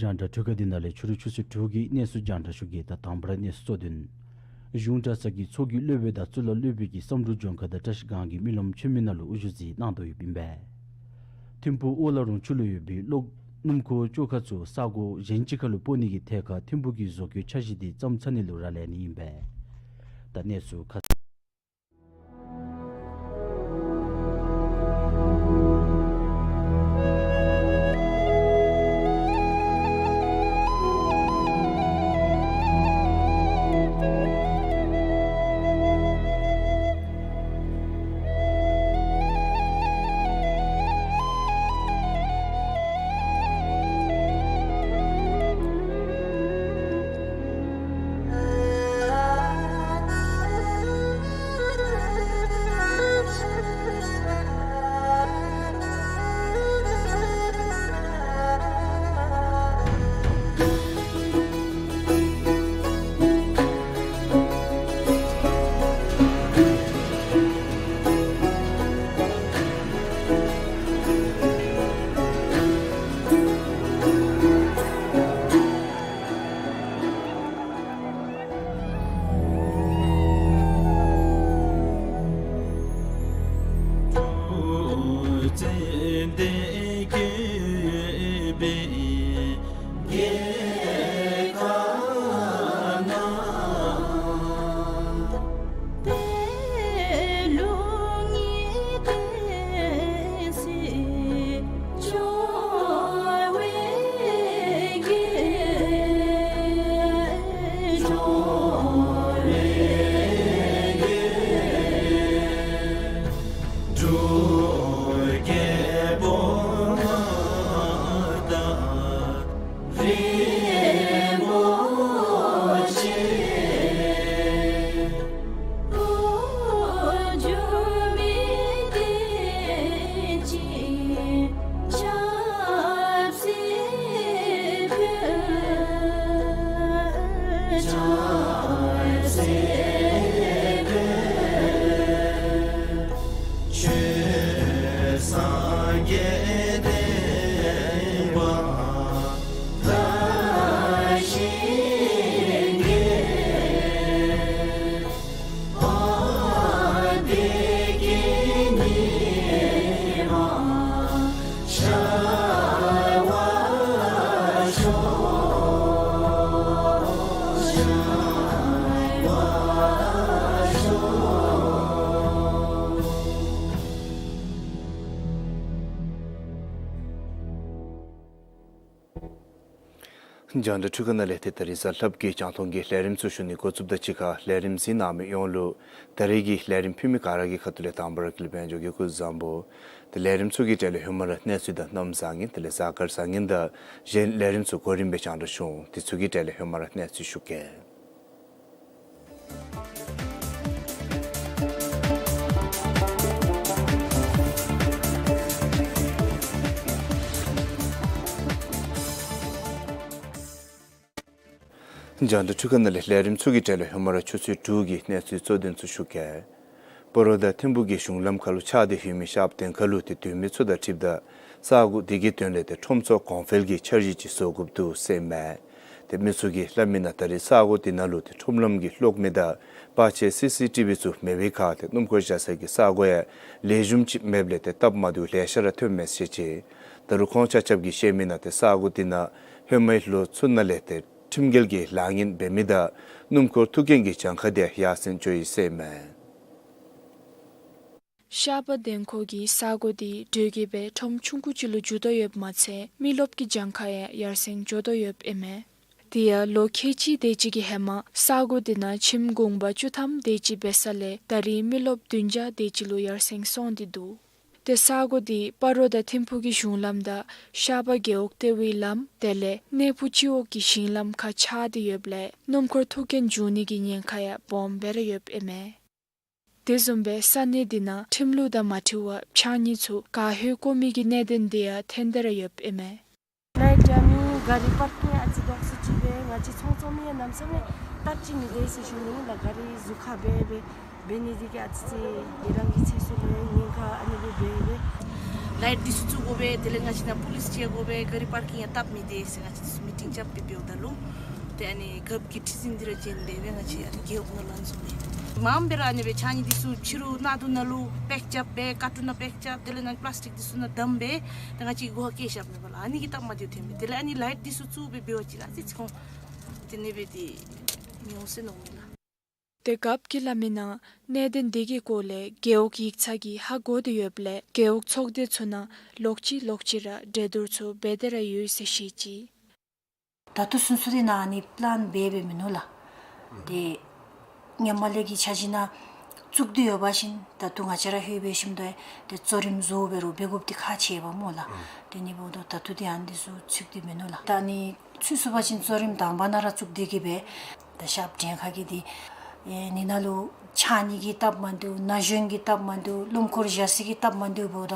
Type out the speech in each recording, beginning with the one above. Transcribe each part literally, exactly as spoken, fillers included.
རྒྱང་བསྒྲགས་འཕྲུལ་ཁང་འདི་ནང་ལས་ཕྱི་རུ་ཆུ་ཚོད་དྲུག་གི་གནས་ཚུལ་རྒྱང་བསྒྲགས་ཞུ་གེ། ད་དང་པ་ར་གནས་ཚུལ་གཙོ་དོན། གཞུང་གྲྭ་ཚང་གི་ཚོགས་ཀྱི་སློབ་དཔོན་དང་གཙུག་ལག་སློབ་དཔོན་གྱིས་བསམ་གྲུབ་ལྗོངས་མཁར་དང་བཀྲ་ཤིས་སྒང་གི་མི་རློབས་ཆོས་མེད་ནང་ལུ་དབུ་བཞུགས་མཛད་གནང་དོ་ཡོདཔ་ཨིན་པས། ཐིམ་ཕུག་ཨོ་ལ་རོང་ཕྱོགས་ལུ་ཡོད་པའི་གློག་སྣུམ་འཁོར་བཅོ་ཁ་ཚུ་ས་གོ་གཞན་ཅིག་ཁར་ལུ་སྤོ་ནི་གི་ཐད་ཁར་ཐིམ་ཕུག་གི་བཟོ་བཀོད་འཆར་གཞི་དེ་བརྩམས་ཚར་ནི་ལུ་རག་ལས་ནི་ཨིན་པས། ད་གནས་ཚུལ་ཁ་རྒྱང་བསྒྲགས་འཕྲུལ་ཁང་ནང་ལས་ཏེ་ད་རིས་གཟའ་ལྷགཔ་གི་རྒྱང་མཐོང་གི་ལས་རིམ་ཚུ་ཞུ་ནི་འགོ་བཙུགསཔ་ད་གཅིག་ཁར་ལས་རིམ་གཟིགས་གནང་མི་ཡོངས་ལུ་ད་རིས་ཀྱི་ལས་རིམ་ཕུལ་མི་ག་ར་གི་ཁ་ཐུག་ལས་དང་པ་ར་ཀུན་ལེགས་དཔལ་འབྱོར་གྱི་སྐུ་གཟུགས་བཟང་པོ། ཏེ་ལས་རིམ་ཚུ་གི་གྲས་ལས་ཧེ་མ་ར་གནས་ཚུལ་དང་གནམ་བཟང་ངན་དེ་ལས་གཟའ་སྐར་བཟང་ངན་དང་གཞན་ལས་རིམ་ཚུ་གོ་རིམ་སྦེ་རྒྱང་བསྒྲགས་ཞུ་འོང་། དེ་ཚུ་གི་གྲས་ལས་ཧེ་མ་ར་གནས་ཚུལ་ཞུ་གེ། རྒྱང་བསྒྲགས་འཕྲུལ་ཁང་ནང་ལས་ལས་རིམ་ཚུ་གི་གྲས་ལས་ཧེ་མ་ར་ཆུ་ཚོད་དྲུག་གི་གནས་ཚུལ་གཙོ་དོན་ཚུ་ཞུ་གེ། སྤ་རོ་དང་ཐིམ་ཕུག་གི་གཞུང་ལམ་ཁར་ལུ་ཆགས་ཏེ་ཡོད་མི་ཤར་པ་གདན་ཁ་ལུ་ཏེ་སྡོད་མི་ཚུ་དང་འཁྲིལཝ་ད་ས་གོ་དེ་གི་དོན་ལས་ཏེ་ཁྲོམ་ཚོགས་གོང་འཕེལ་གྱི་འཆར་གཞི་ཅིག་བཟོ་དགོཔ་འདུག་ཟེར་མས། ཏེ་མི་ཚུ་གིས་སླབ་མི་ནང་ད་རིས་ས་གོ་དེ་ནང་ལུ་ཏེ་ཁྲོམ་ལམ་གྱི་གློག་མེ་དང་པར་ཆས་སི་སི་ཊི་བི་ཚུ་མེད་པའི་ཁར་ཏེ་སྣུམ་འཁོར་བཞག་ས་གི་ས་གོ་ཡང་ལེགས་ཤོམ་ཅིག་མེདཔ་ལས་ཏེ་སྟབས་མ་བདེཝ་ལེ་ཤ་ར་ཐོན་མས་ཟེར་བཤད་ཅི། ད་རུང་ཁོང་ཆ་ཁྱབ་ཀྱིས་བཤད་མི་ནང་ཏེ་ས་གོ་དེ་ནང་ཧེ་མའི་ལོ་ཚུ་ནང་ལས་ཏེ་ཁྲིམས་འགལ་གྱི་ལཱ་ངན་འབད་མི་དང་སྣུམ་འཁོར་ཐུག་རྐྱེན་གྱི་གྱངས་ཁ་དེ་ཡར་སེང་འགྱོ་ཡི་ཟེར་མས། ཤར་པ་གདན་ཁོག་གི་ས་གོ་དེ་དྲོད་ཀྱི་སྦེ་ཁྲོམ་ཆུང་ཀུ་ཅིག་ལུ་འགྱུར་དོ་ཡོདཔ་མ་ཚད་མི་རློབས་ཀྱི་གྱངས་ཁ་ཡང་ཡར་སེང་འགྱོ་དོ་ཡོདཔ་ཨིན་མས། དེ་ཡང་ལོ་ཁལ་གཅིག་དེ་ཅིག་གི་ཧེ་མ་ས་གོ་དེ་ནང་ཁྱིམ་གུང་པ་བཅུ་ཐམ་དེ་ཅིག་འབད་ས་ལས་ད་རིས་མི་རློབས་བདུན་བརྒྱ་དེ་ཅིག་ལུ་ཡར་སེང་སོང་སྟེ་འདུག། ཏེ་ས་གོ་དེ་སྤ་རོ་དང་ཐིམ་ཕུག་གི་གཞུང་ལམ་དང་ཤར་པ་རྒེད་འོག་ལྟེ་བའི་ལམ་དེ་ལས་གནས་ཕུ་སྤྱི་འོག་གི་ཞིང་ལམ་ཁར་ཆགས་ཏེ་ཡོདཔ་ལས་སྣུམ་འཁོར་ཐུག་རྐྱེན་འབྱུང་ནི་གི་ཉེན་ཁ་ཡང་སྦོམ་སྦེ་ར་ཡོདཔ་ཨིན་མས། དེ་བཟུམ་སྦེ་ས་གནས་དེ་ནང་ཁྲིམས་ལུགས་དང་མ་འཁྲིལ་བར་ཕྱགས་སྙིགས་ཚུ་ག་ཧོད་བཀོ་མི་གི་གནད་དོན་དེ་ཡང་ཐོན་ཏེ་ར་ཡོདཔ་ཨིན་མས། ལས་ཀྱི་མི་ག་རི་པར་ཀིང་ཨ་ཙི་དོག་སེ་ཅིག་སྦེ་ང་བཅས་ཚོང་བཙོང་མི་ཡང་གནམ་མེད་ས་མེད་སྟབས་ཅིག་མི་བདེ་ཟེར་ཞུ་ནི་ལགས། ག་རི་ཟུར་ཁར་སྦེ་སྦེ་འབད་ནི་དེ་གིས་ཨ་ཙི་ཙི་ཡི་རང་གི་ཚེ་སྲོག་ལུ་ཉེན་ཁ་ཨ་ནི་སྦེ་འབད་སྦེ། ལའིཊ་འདི་ཚུ་བཙུགས་དགོ་པས། དེ་ལས་ང་བཅས་ནང་པོ་ལིསི་བཅར་དགོ་པས། ག་རི་པར་ཀིང་ཡང་སྟབས་མི་བདེ་ཟེར་ང་བཅས་ཚུ་མི་ རྐྱབ་སྦེ་འབདཝ་ད་ལུ་ཏེ་ཨ་ནི་རྒཔོ་གི་ཁྲི་འཛིན་འདི་ར་བྱོན་ཏེ་སྦེ་ང་བཅས་ཨ་ནི་རྒེད་འོག་ནང་ལུ་ཨ་ནི་བཟུམ་སྦེ་མངམ་སྦེ་ར་ཨ་ནི་སྦེ་ཕྱགས་སྙིགས་འདི་ཚུ་ཕྱི་རུ་གནག་དུང་ནང་ལུ་པེཀ་རྐྱབ་སྦེ་ཀར་ཊུན་ནང་པེཀ་རྐྱབ་དེ་ལས་ནཱ་པ་ལཱསི་ཊིཀ་འདི་ཚུ་ནང་བསྡམས་སྦེ་ཏེ་ང་བཅས་ཀྱིས་སྒོ་ཁར་བཀལ་བཞགཔ་མས་པ་ལགས། ཨ་ནི་གིས་སྟབས་མ་བདེཝ་ཐོན་མས། དེ་ལས་ཨ་ནི་ལའིཊ་འདི་ཚུ་བཙུགས་སྦེ་འབད་བ་ཅིན་ཨ་ཙི་ཅིག་ཁོང་དེ་ནི་སྦེ་ཏེ་ཉོ་ཟེར་མནོཝ་མས་ལགས། ཏེ་རྒཔོ་གིས་སླབ་མི་ནང་གནད་དོན་འདི་གི་སྐོར་ལས་རྒེད་འོག་ཡིག་ཚང་གིས་ཧ་གོ་སྟེ་ཡོདཔ་ལས་རྒེད་འོག་ཚོགས་སྡེ་ཚུ་ནང་ལོག་ཅི་ལོག་ཅི་ར་འགྲན་བསྡུར་ཚུ་འབད་དེ་ར་ཡོད་ཟེར་བཤད་ཅི། ད་ལྟོ་ཚུན་ཚོད་འདི་ནང་ཨ་ནི་པི་ལཱན་འབད་འབདཝ་མིན་ནུག་ལགས། ཏེ་ཧེ་མ་ལས་ཀྱི་འཆར་གཞི་ནང་བཙུགས་ཏེ་ཡོད་པ་ཅིན་ད་ལྟོ་ང་བཅས་ར་ལྷོད་པའི་ཞིནམ་ད་ཏེ་གཙོ་རིམ་བཟོ་འབད་རུང་འབད་དགོཔ་འདི་ཁག་ཆེ་བས་སྨོ་ལགས། དེ་ནི་འབདཝ་ད་ད་ལྟོ་འདི་ཨ་ནི་འདི་ཚུ་ཚུད་དེ་མིན་ནུག་ལགས། ད་ཨ་ནི་ཚུད་ཚུགས་པ་ཅིན་གཙོ་རིམ་དང་པ་ནང་ར་བཙུགས་ཏེ་གི་སྦེ་ད་ཤར་ཕྱོགས་འགྲན་ཁག་གི་འདི་ཨེ་ནི་ནང་ལུ་ཕྱགས་སྙིགས་ཀྱི་སྟབས་མ་བདེཝ་ན་གཞོན་གྱི་སྟབས་མ་བདེཝ་སྣུམ་འཁོར་བཞག་ས་གི་སྟབས་མ་བདེཝ་འབདཝ་ད་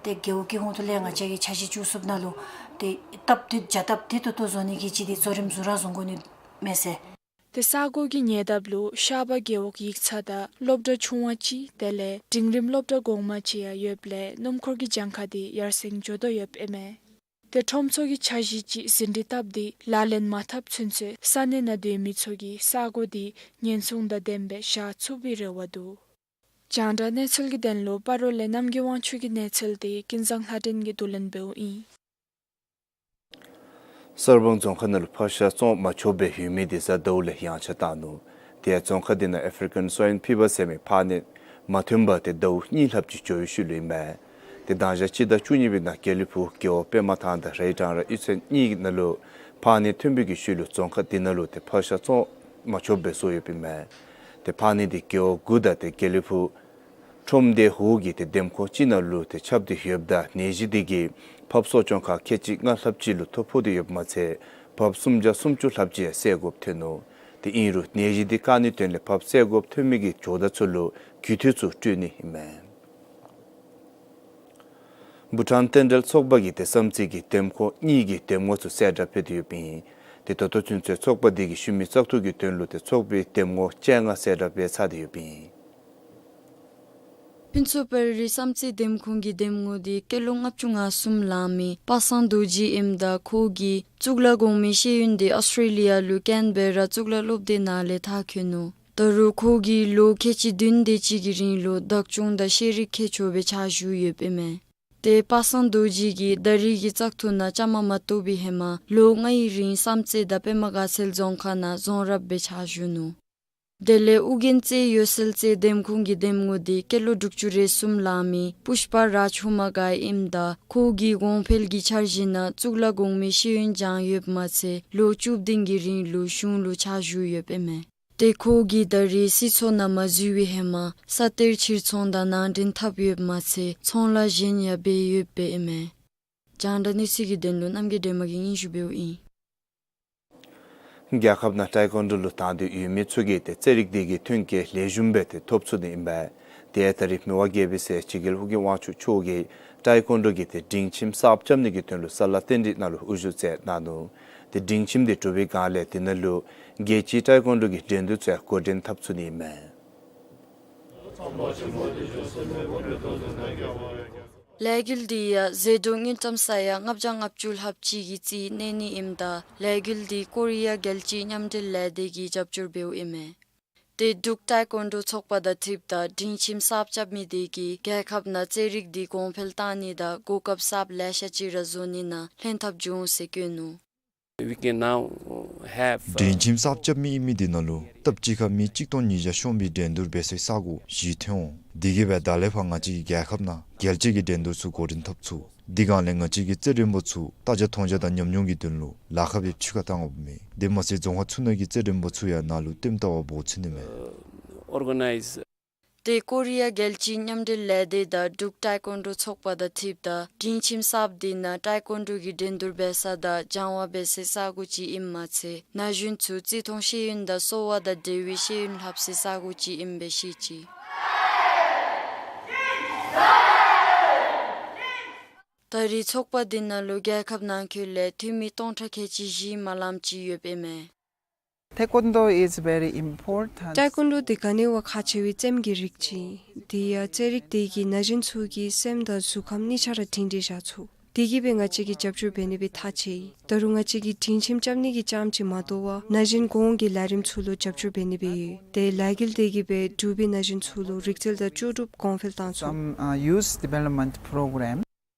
ཏེ་རྒེད་འོག་གི་ཧོངས་ཐོག་ལས་ང་བཅས་ཀྱིས་འཆར་གཞི་བཅུ་གསུམ་ནང་ལུ་ཏེ་སྟབས་བདེ་བྱ་སྟབས་བདེ་ཏོག་ཏོ་བཟོ་ནི་གི་ཅིག་འདི་གཙོ་རིམ་ཟུར་ར་བཟུང་དགོ་ནི་མས་ཟེར། ཏེ་ས་གོ་གི་ཉེ་འདབས་ལུ་ཤར་པ་རྒེད་འོག་ཡིག་ཚང་དང་སློབ་གྲྭ་ཆུང་བ་ཅིག་དེ་ལས་འབྲིང་རིམ་སློབ་གྲྭ་གོང་མ་ཅིག་ཡང་ཡོདཔ་ལས་སྣུམ་འཁོར་གྱི་གྱངས་ཁ་འདི་ཡར་སེང་འགྱོ་དོ་ཡོདཔ་ཨིན་མས། ཏེ་ཁྲོམ་ཚོགས་ཀྱི་འཆར་གཞི་ཅིག་ཟིན་བྲིས་བཏབ་སྟེ་ལག་ལེན་མ་འཐབ་ཚུན་ཚོད་ས་གནས་ནང་སྡོད་མི་ཚུ་གིས་ས་གོ་འདི་ཉེན་སྲུང་དང་ལྡནམ་སྦེ་བཞག་ཚུགས་པའི་རེ་བ་འདུག། རྒྱང་བསྒྲགས་གནས་ཚུལ་གྱི་དོན་ལུ་སྤ་རོ་ལས་རྣམ་རྒྱལ་དབང་ཕྱུག་གི་གནས་ཚུལ་འདི་ཀུན་བཟང་ལྷ་སྒྲོན་གྱིས་བསྡུ་ལེན་འབདཝ་ཨིན། གསར་སྤང་རྫོང་ཁག་ནང་ལུ་ཕག་ཤ་བཙོང་མ་ཆོགཔ་སྦེ་ཡོད་མི་འདི་གཟའ་ཟླཝ་ལས་ཡངས་ཆག་བཏང་ནུག། ཏེ་རྫོང་ཁག་འདི་ནང་ཨེ་ཕི་རི་ཀཱན་སོའིན་ཕི་བར་ཟེར་མི་ཕག་ནད་མ་ཐོན་པར་ཏེ་ཟླཝ་གཉིས་ལྷགཔ་ཅིག་འགྱོ་བའི་ཤུལ་ལུ་ཨིན་མས། ཏེ་དང་ཞག་སྤྱི་ཟླ་བཅུ་གཉིས་པའི་ནང་དགེ་ལེགས་ཕུག་རྒེད་འོག་པདྨ་ཐང་དང་རི་བྲང་ར་གཡུས་ཚན་གཉིས་ནང་ལུ་ཕག་ནད་ཐོན་པའི་གི་ཤུལ་ལུ་རྫོང་ཁག་འདི་ནང་ལུ་ཏེ་ཕག་ཤ་བཙོང་མ་ཆོགཔ་སྦེ་བཟོ་ཡོདཔ་ཨིན་མས། ཏེ་ཕག་ནད་འདི་རྒེད་འོག་དགུ་དང་ཏེ་དགེ་ལེགས་ཕུག་ཁྲོམ་སྡེ་འོག་གི་ཏེ་འདེམས་ཁོངས་ཅིག་ནང་ལུ་ཏེ་ཁྱབ་སྟེ་ཡོདཔ་ད་ནད་གཞི་འདི་གིས་ཕགཔ་གསོ་སྐྱོང་ཁང་ཁལ་གཅིག་ལྔ་ལྷགཔ་ཅིག་ལུ་ཐོ་ཕོག་སྟེ་ཡོདཔ་མ་ཚད་ཕགཔ་སུམ་བརྒྱ་སུམ་ཅུ་ལྷགཔ་ཅིག་ཡང་བསད་དགོཔ་ཐོན་ནུག། ཏེ་ཨིན་རུང་ནད་གཞི་འདི་བཀག་ནིའི་དོན་ལས་ཕགཔ་བསད་དགོཔ་ཐོན་མི་གི་ཇོ་བདག་ཚུ་ལུ་རྒུད་འཐུས་ཚུ་སྤྲོད་ནི་ཨིན་མས། བྷུ་ཊཱན་རྟེན་འབྲེལ་ཚོགས་པ་གིས་ཏེ་བསམ་རྩེ་གི་འདེམས་ཁོངས་གཉིས་ཀྱི་འདེམས་ངོ་ཚུ་གསལ་བསྒྲགས་འབད་དེ་ཡོདཔ་ཨིན། ཏེ་ད་ལྟོ་ཚུན་ཚོད་ཚོགས་པ་འདི་གིས་ཤུལ་མའི་བཙག་འཐུ་གི་དོན་ལུ་ཏེ་ཚོགས་པའི་འདེམས་ངོ་བཅོ་ལྔ་གསལ་བསྒྲགས་འབད་ཚར་ཏེ་ཡོདཔ་ཨིན། ཕུན་ཚོགས་དཔལ་རི་བསམ་རྩེ་འདེམས་ཁོངས་ཀྱི་འདེམས་ངོ་འདི་སྐྱེས་ལོ་ལྔ་བཅུ་ང་གསུམ་ལང་མི་པ་སངས་རྡོ་རྗེ་ཨིནམ་ད་ཁོ་གིས་གཙུག་ལག་གོང་མའི་ཤེས་ཡོན་འདི་ཨོསི་ཊྲེ་ལི་ཡ་ལུ་ཀེན་བེ་ར་གཙུག་ལག་སློབ་སྡེ་ནང་ལས་མཐར་འཁྱོལ་ནུག། ད་རུང་ཁོ་གིས་ལོ་ཁལ་གཅིག་བདུན་དེ་ཅིག་གི་རིང་ལུ་བདག་སྐྱོང་དང་ཤེས་རིག་མཁས་མཆོག་སྦེ་ཕྱག་ཞུ་ཡོདཔ་ཨིན་མས། ཏེ་པ་སངས་རྡོ་རྗེ་གིས་ད་རིས་ཀྱི་བཙག་འཐུ་ནང་བཅའ་མར་མ་གཏོགས་པའི་ཧེ་མ་ལོ་ལྔའི་རིང་བསམ་རྩེ་དང་པདྨ་དགའ་ཚལ་རྫོང་ཁག་ནང་རྫོང་རབ་སྦེ་ཕྱག་ཞུ་ནུག། དེ་ལས་ཨོ་རྒྱན་རྩེ་ཡོད་སེལ་རྩེ་འདེམས་ཁོངས་ཀྱི་འདེམས་ངོ་འདི་སྐྱེས་ལོ་དྲུག་ཅུ་རེ་གསུམ་ལང་མི་པུཥྤ་རཱཇ་ཧུ་མ་གྷའི་ཨིནམ་ད་ཁོ་གིས་གོང་འཕེལ་གྱི་འཆར་གཞི་ནང་གཙུག་ལག་གོང་མའི་ཤེས་ཡོན་སྦྱང་ཡོདཔ་མ་ཚད་ལོ་བཅུ་བདུན་གྱི་རིང་ལུ་གཞུང་ལུ་ཕྱག་ཞུ་ཡོདཔ་ཨིན་མས། ཏེ་ཁོ་གིས་ད་རིས་སྲིད་ཚོགས་ནང་མ་འཛུལ་བའི་ཧེ་མ་ས་གཏེར་ཕྱིར་ཚོང་དང་ནང་འདྲེན་འཐབ་ཡོདཔ་མ་ཚད་ཚོང་ལཱ་གཞན་ཡང་འབད་ཡོདཔ་ཨིན་མས། རྒྱང་བསྒྲགས་གནས་ཚུལ་གྱི་དོན་ལུ་རྣམ་རྒྱལ་སྒྲོལ་མ་གིས་སྙན་ཞུ་འབདཝ་ཨིན། རྒྱལ་ཁབ་ནང་ཊའི་ཀོན་ཌོ་ལུ་དང་འདོད་ཡོད་མི་ཚུ་གིས་ཏེ་རྩེད་རིགས་འདི་གི་ཐོན་སྐྱེད་ལེགས་ཤོམ་སྦེ་ཏེ་ཐོབ་ཚུགས་ནི་ཨིན་པས། ཏེ་ད་རིས་མི་དབང་རྒྱལ་པོའི་སྲས་སྤྱི་རྒྱལ་ཨོ་རྒྱན་དབང་ཕྱུག་མཆོག་གིས་ཊའི་ཀོན་ཌོ་གི་ཏེ་སྒྲིང་ཁྱིམ་གསརཔ་རྐྱབ་ནི་གི་དོན་ལུ་ས་ལ་རྟེན་འབྲེལ་ནང་ལུ་དབུ་བཞུགས་མཛད་གནང་ནུག། ཏེ་སྒྲིང་ཁྱིམ་འདི་གྲུབ་པའི་སྒང་ལས་དེ་ནང་ལུ་རྒྱལ་སྤྱིའི་ཊའི་ཀོན་ཌོ་གི་འགྲན་བསྡུར་ཚུ་ཡང་འགོ་འདྲེན་འཐབ་ཚུགས་ནི་ཨིན་མས། ལས་འགུལ་འདི་ཡང་ཟད་འགྲོ་དངུལ་ཀྲམ་ས་ཡ་ལྔ་བརྒྱ་ལྔ་བཅུ་ལྷགཔ་ཅིག་གི་རྩིས་གནས་ནི་ཨིནམ་ད་ལས་འགུལ་འདི་ཀོ་རི་ཡ་རྒྱལ་སྤྱིའི་མཉམ་འབྲེལ་ལས་སྡེ་གིས་རྒྱབ་སྐྱོར་འབདཝ་ཨིན་མས། ཏེ་འབྲུག་ཊའི་ཀོན་ཌོ་ཚོགས་པ་དང་འཁྲིལཝ་ད་སྒྲིང་ཁྱིམ་གསརཔ་རྐྱབ་མི་དེ་གིས་རྒྱལ་ཁབ་ནང་རྩེད་རིགས་འདི་གོང་འཕེལ་གཏང་ནི་དང་གོ་སྐབས་གསརཔ་ལེ་ཤ་ཅིག་ར་བཟོ་ནི་ནང་ལྷན་ཐབས་འབྱུང་ཟེར་བཀོད་ནུག། We can now have, uh, སྒྲིང་ཁྱིམ་གསརཔ་རྐྱབ་མི་ཨིན་མི་འདི་ནང་ལུ་སྟབས་གཅིག་ཁར་མི་གཅིག་སྟོང་ཉིས་བརྒྱ་ཤོང་བའི་འགྲན་བསྡུར་འབད་སའི་ས་གོ་བཞི་ཐོན་འོང་། དེ་གིས་སྦེ་ད་ལས་ཕར་ང་བཅས་ཀྱི་རྒྱལ་ཁབ་ནང་རྒྱལ་སྤྱི་གི་འགྲན་བསྡུར་ཚུ་འགོ་འདྲེན་འཐབ་ཚུགས། དེ་སྒང་ལས་ང་བཅས་ཀྱི་རྩེད་རིམ་པ་ཚུ་ལྟ་རྒྱ་མཐོང་རྒྱ་དང་ཉམས་མྱོང་གི་དོན་ལུ་ལཱ་ཁག་སྦེ་ཕྱི་ཁར་བཏང་དགོཔ་མས། དེ་མ་ཚད་རྫོང་ཁག་ཚུ་ནང་གི་རྩེད་རིམ་པ་ཚུ་ཡང་ནཱ་ལུ་ལྟདམོ་ལྟ་བར་འབོ་ཚུགས་ནི་མས། Organize. ཏེ་ཀོ་རི་ཡ་རྒྱལ་སྤྱིའི་མཉམ་འབྲེལ་ལས་སྡེ་དང་འབྲུག་ཊའི་ཀོན་ཌོ་ཚོགས་པ་དང་འཁྲིལཝ་ད་སྒྲིང་ཁྱིམ་གསརཔ་འདི་ནང་ཊའི་ཀོན་ཌོ་གི་འགྲན་བསྡུར་འབད་ས་དང་སྦྱང་བ་འབད་སའི་ས་གོ་ཅིག་ཨིནམ་མ་ཚད་ན་གཞོན་ཚུ་རྩིས་མཐོང་ཤེས་ཡོན་དང་གསོ་བ་དང་འབྲེལ་བའི་ཤེས་ཡོན་ལྷབ་སའི་ས་གོ་ཅིག་ཨིནམ་སྦེ་བཤད་ཅི། ད་རིས་ཚོགས་པ་འདི་ནང་ལུ་རྒྱལ་ཁབ་ནང་འཁོད་ལས་འཐུས་མི་སྟོང་ཕྲག་ཁལ་གཅིག་བཞི་མ་ལངམ་ཅིག་ཡོདཔ་ཨིན་མས། Taekwondo is very important. ཊའི་ཀོན་ཌོ་འདི་ག་ནི་བ་ཁག་ཆེ་བའི་རྩེདམོ་གི་རིགས་ཅིག། དེ་ཡང་རྩེད་རིགས་འདི་གིས་ན་གཞོན་ཚུ་གི་སེམས་དང་གཟུགས་ཁམས་གཉིས་ཆ་ར་སྒྲིང་སྒྲིང་བཞག་ཚུགས། དེ་གིས་སྦེ་ང་བཅས་ཀྱིས་རྒྱབ་སྐྱོར་འབད་ནི་སྦེ་ཐག་བཅད་ཡི། ད་རུང་ང་བཅས་ཀྱིས་སྒྲིང་ཁྱིམ་རྐྱབ་ནི་གི་རྐྱངམ་ཅིག་མ་དོ་བར་ན་གཞོན་གོང་གི་ལས་རིམ་ཚུ་ལུ་རྒྱབ་སྐྱོར་འབད་ནི་སྦེ་ཡོད། དེ་ལས་འགུལ་དེ་གིས་སྦེ་འབྲུག་པའི་ན་གཞོན་ཚུ་ལུ་རིག་རྩལ་དང་ལྕོགས་གྲུབ་གོང་འཕེལ་བཏང་ཚུགས། Some, uh, youth development program.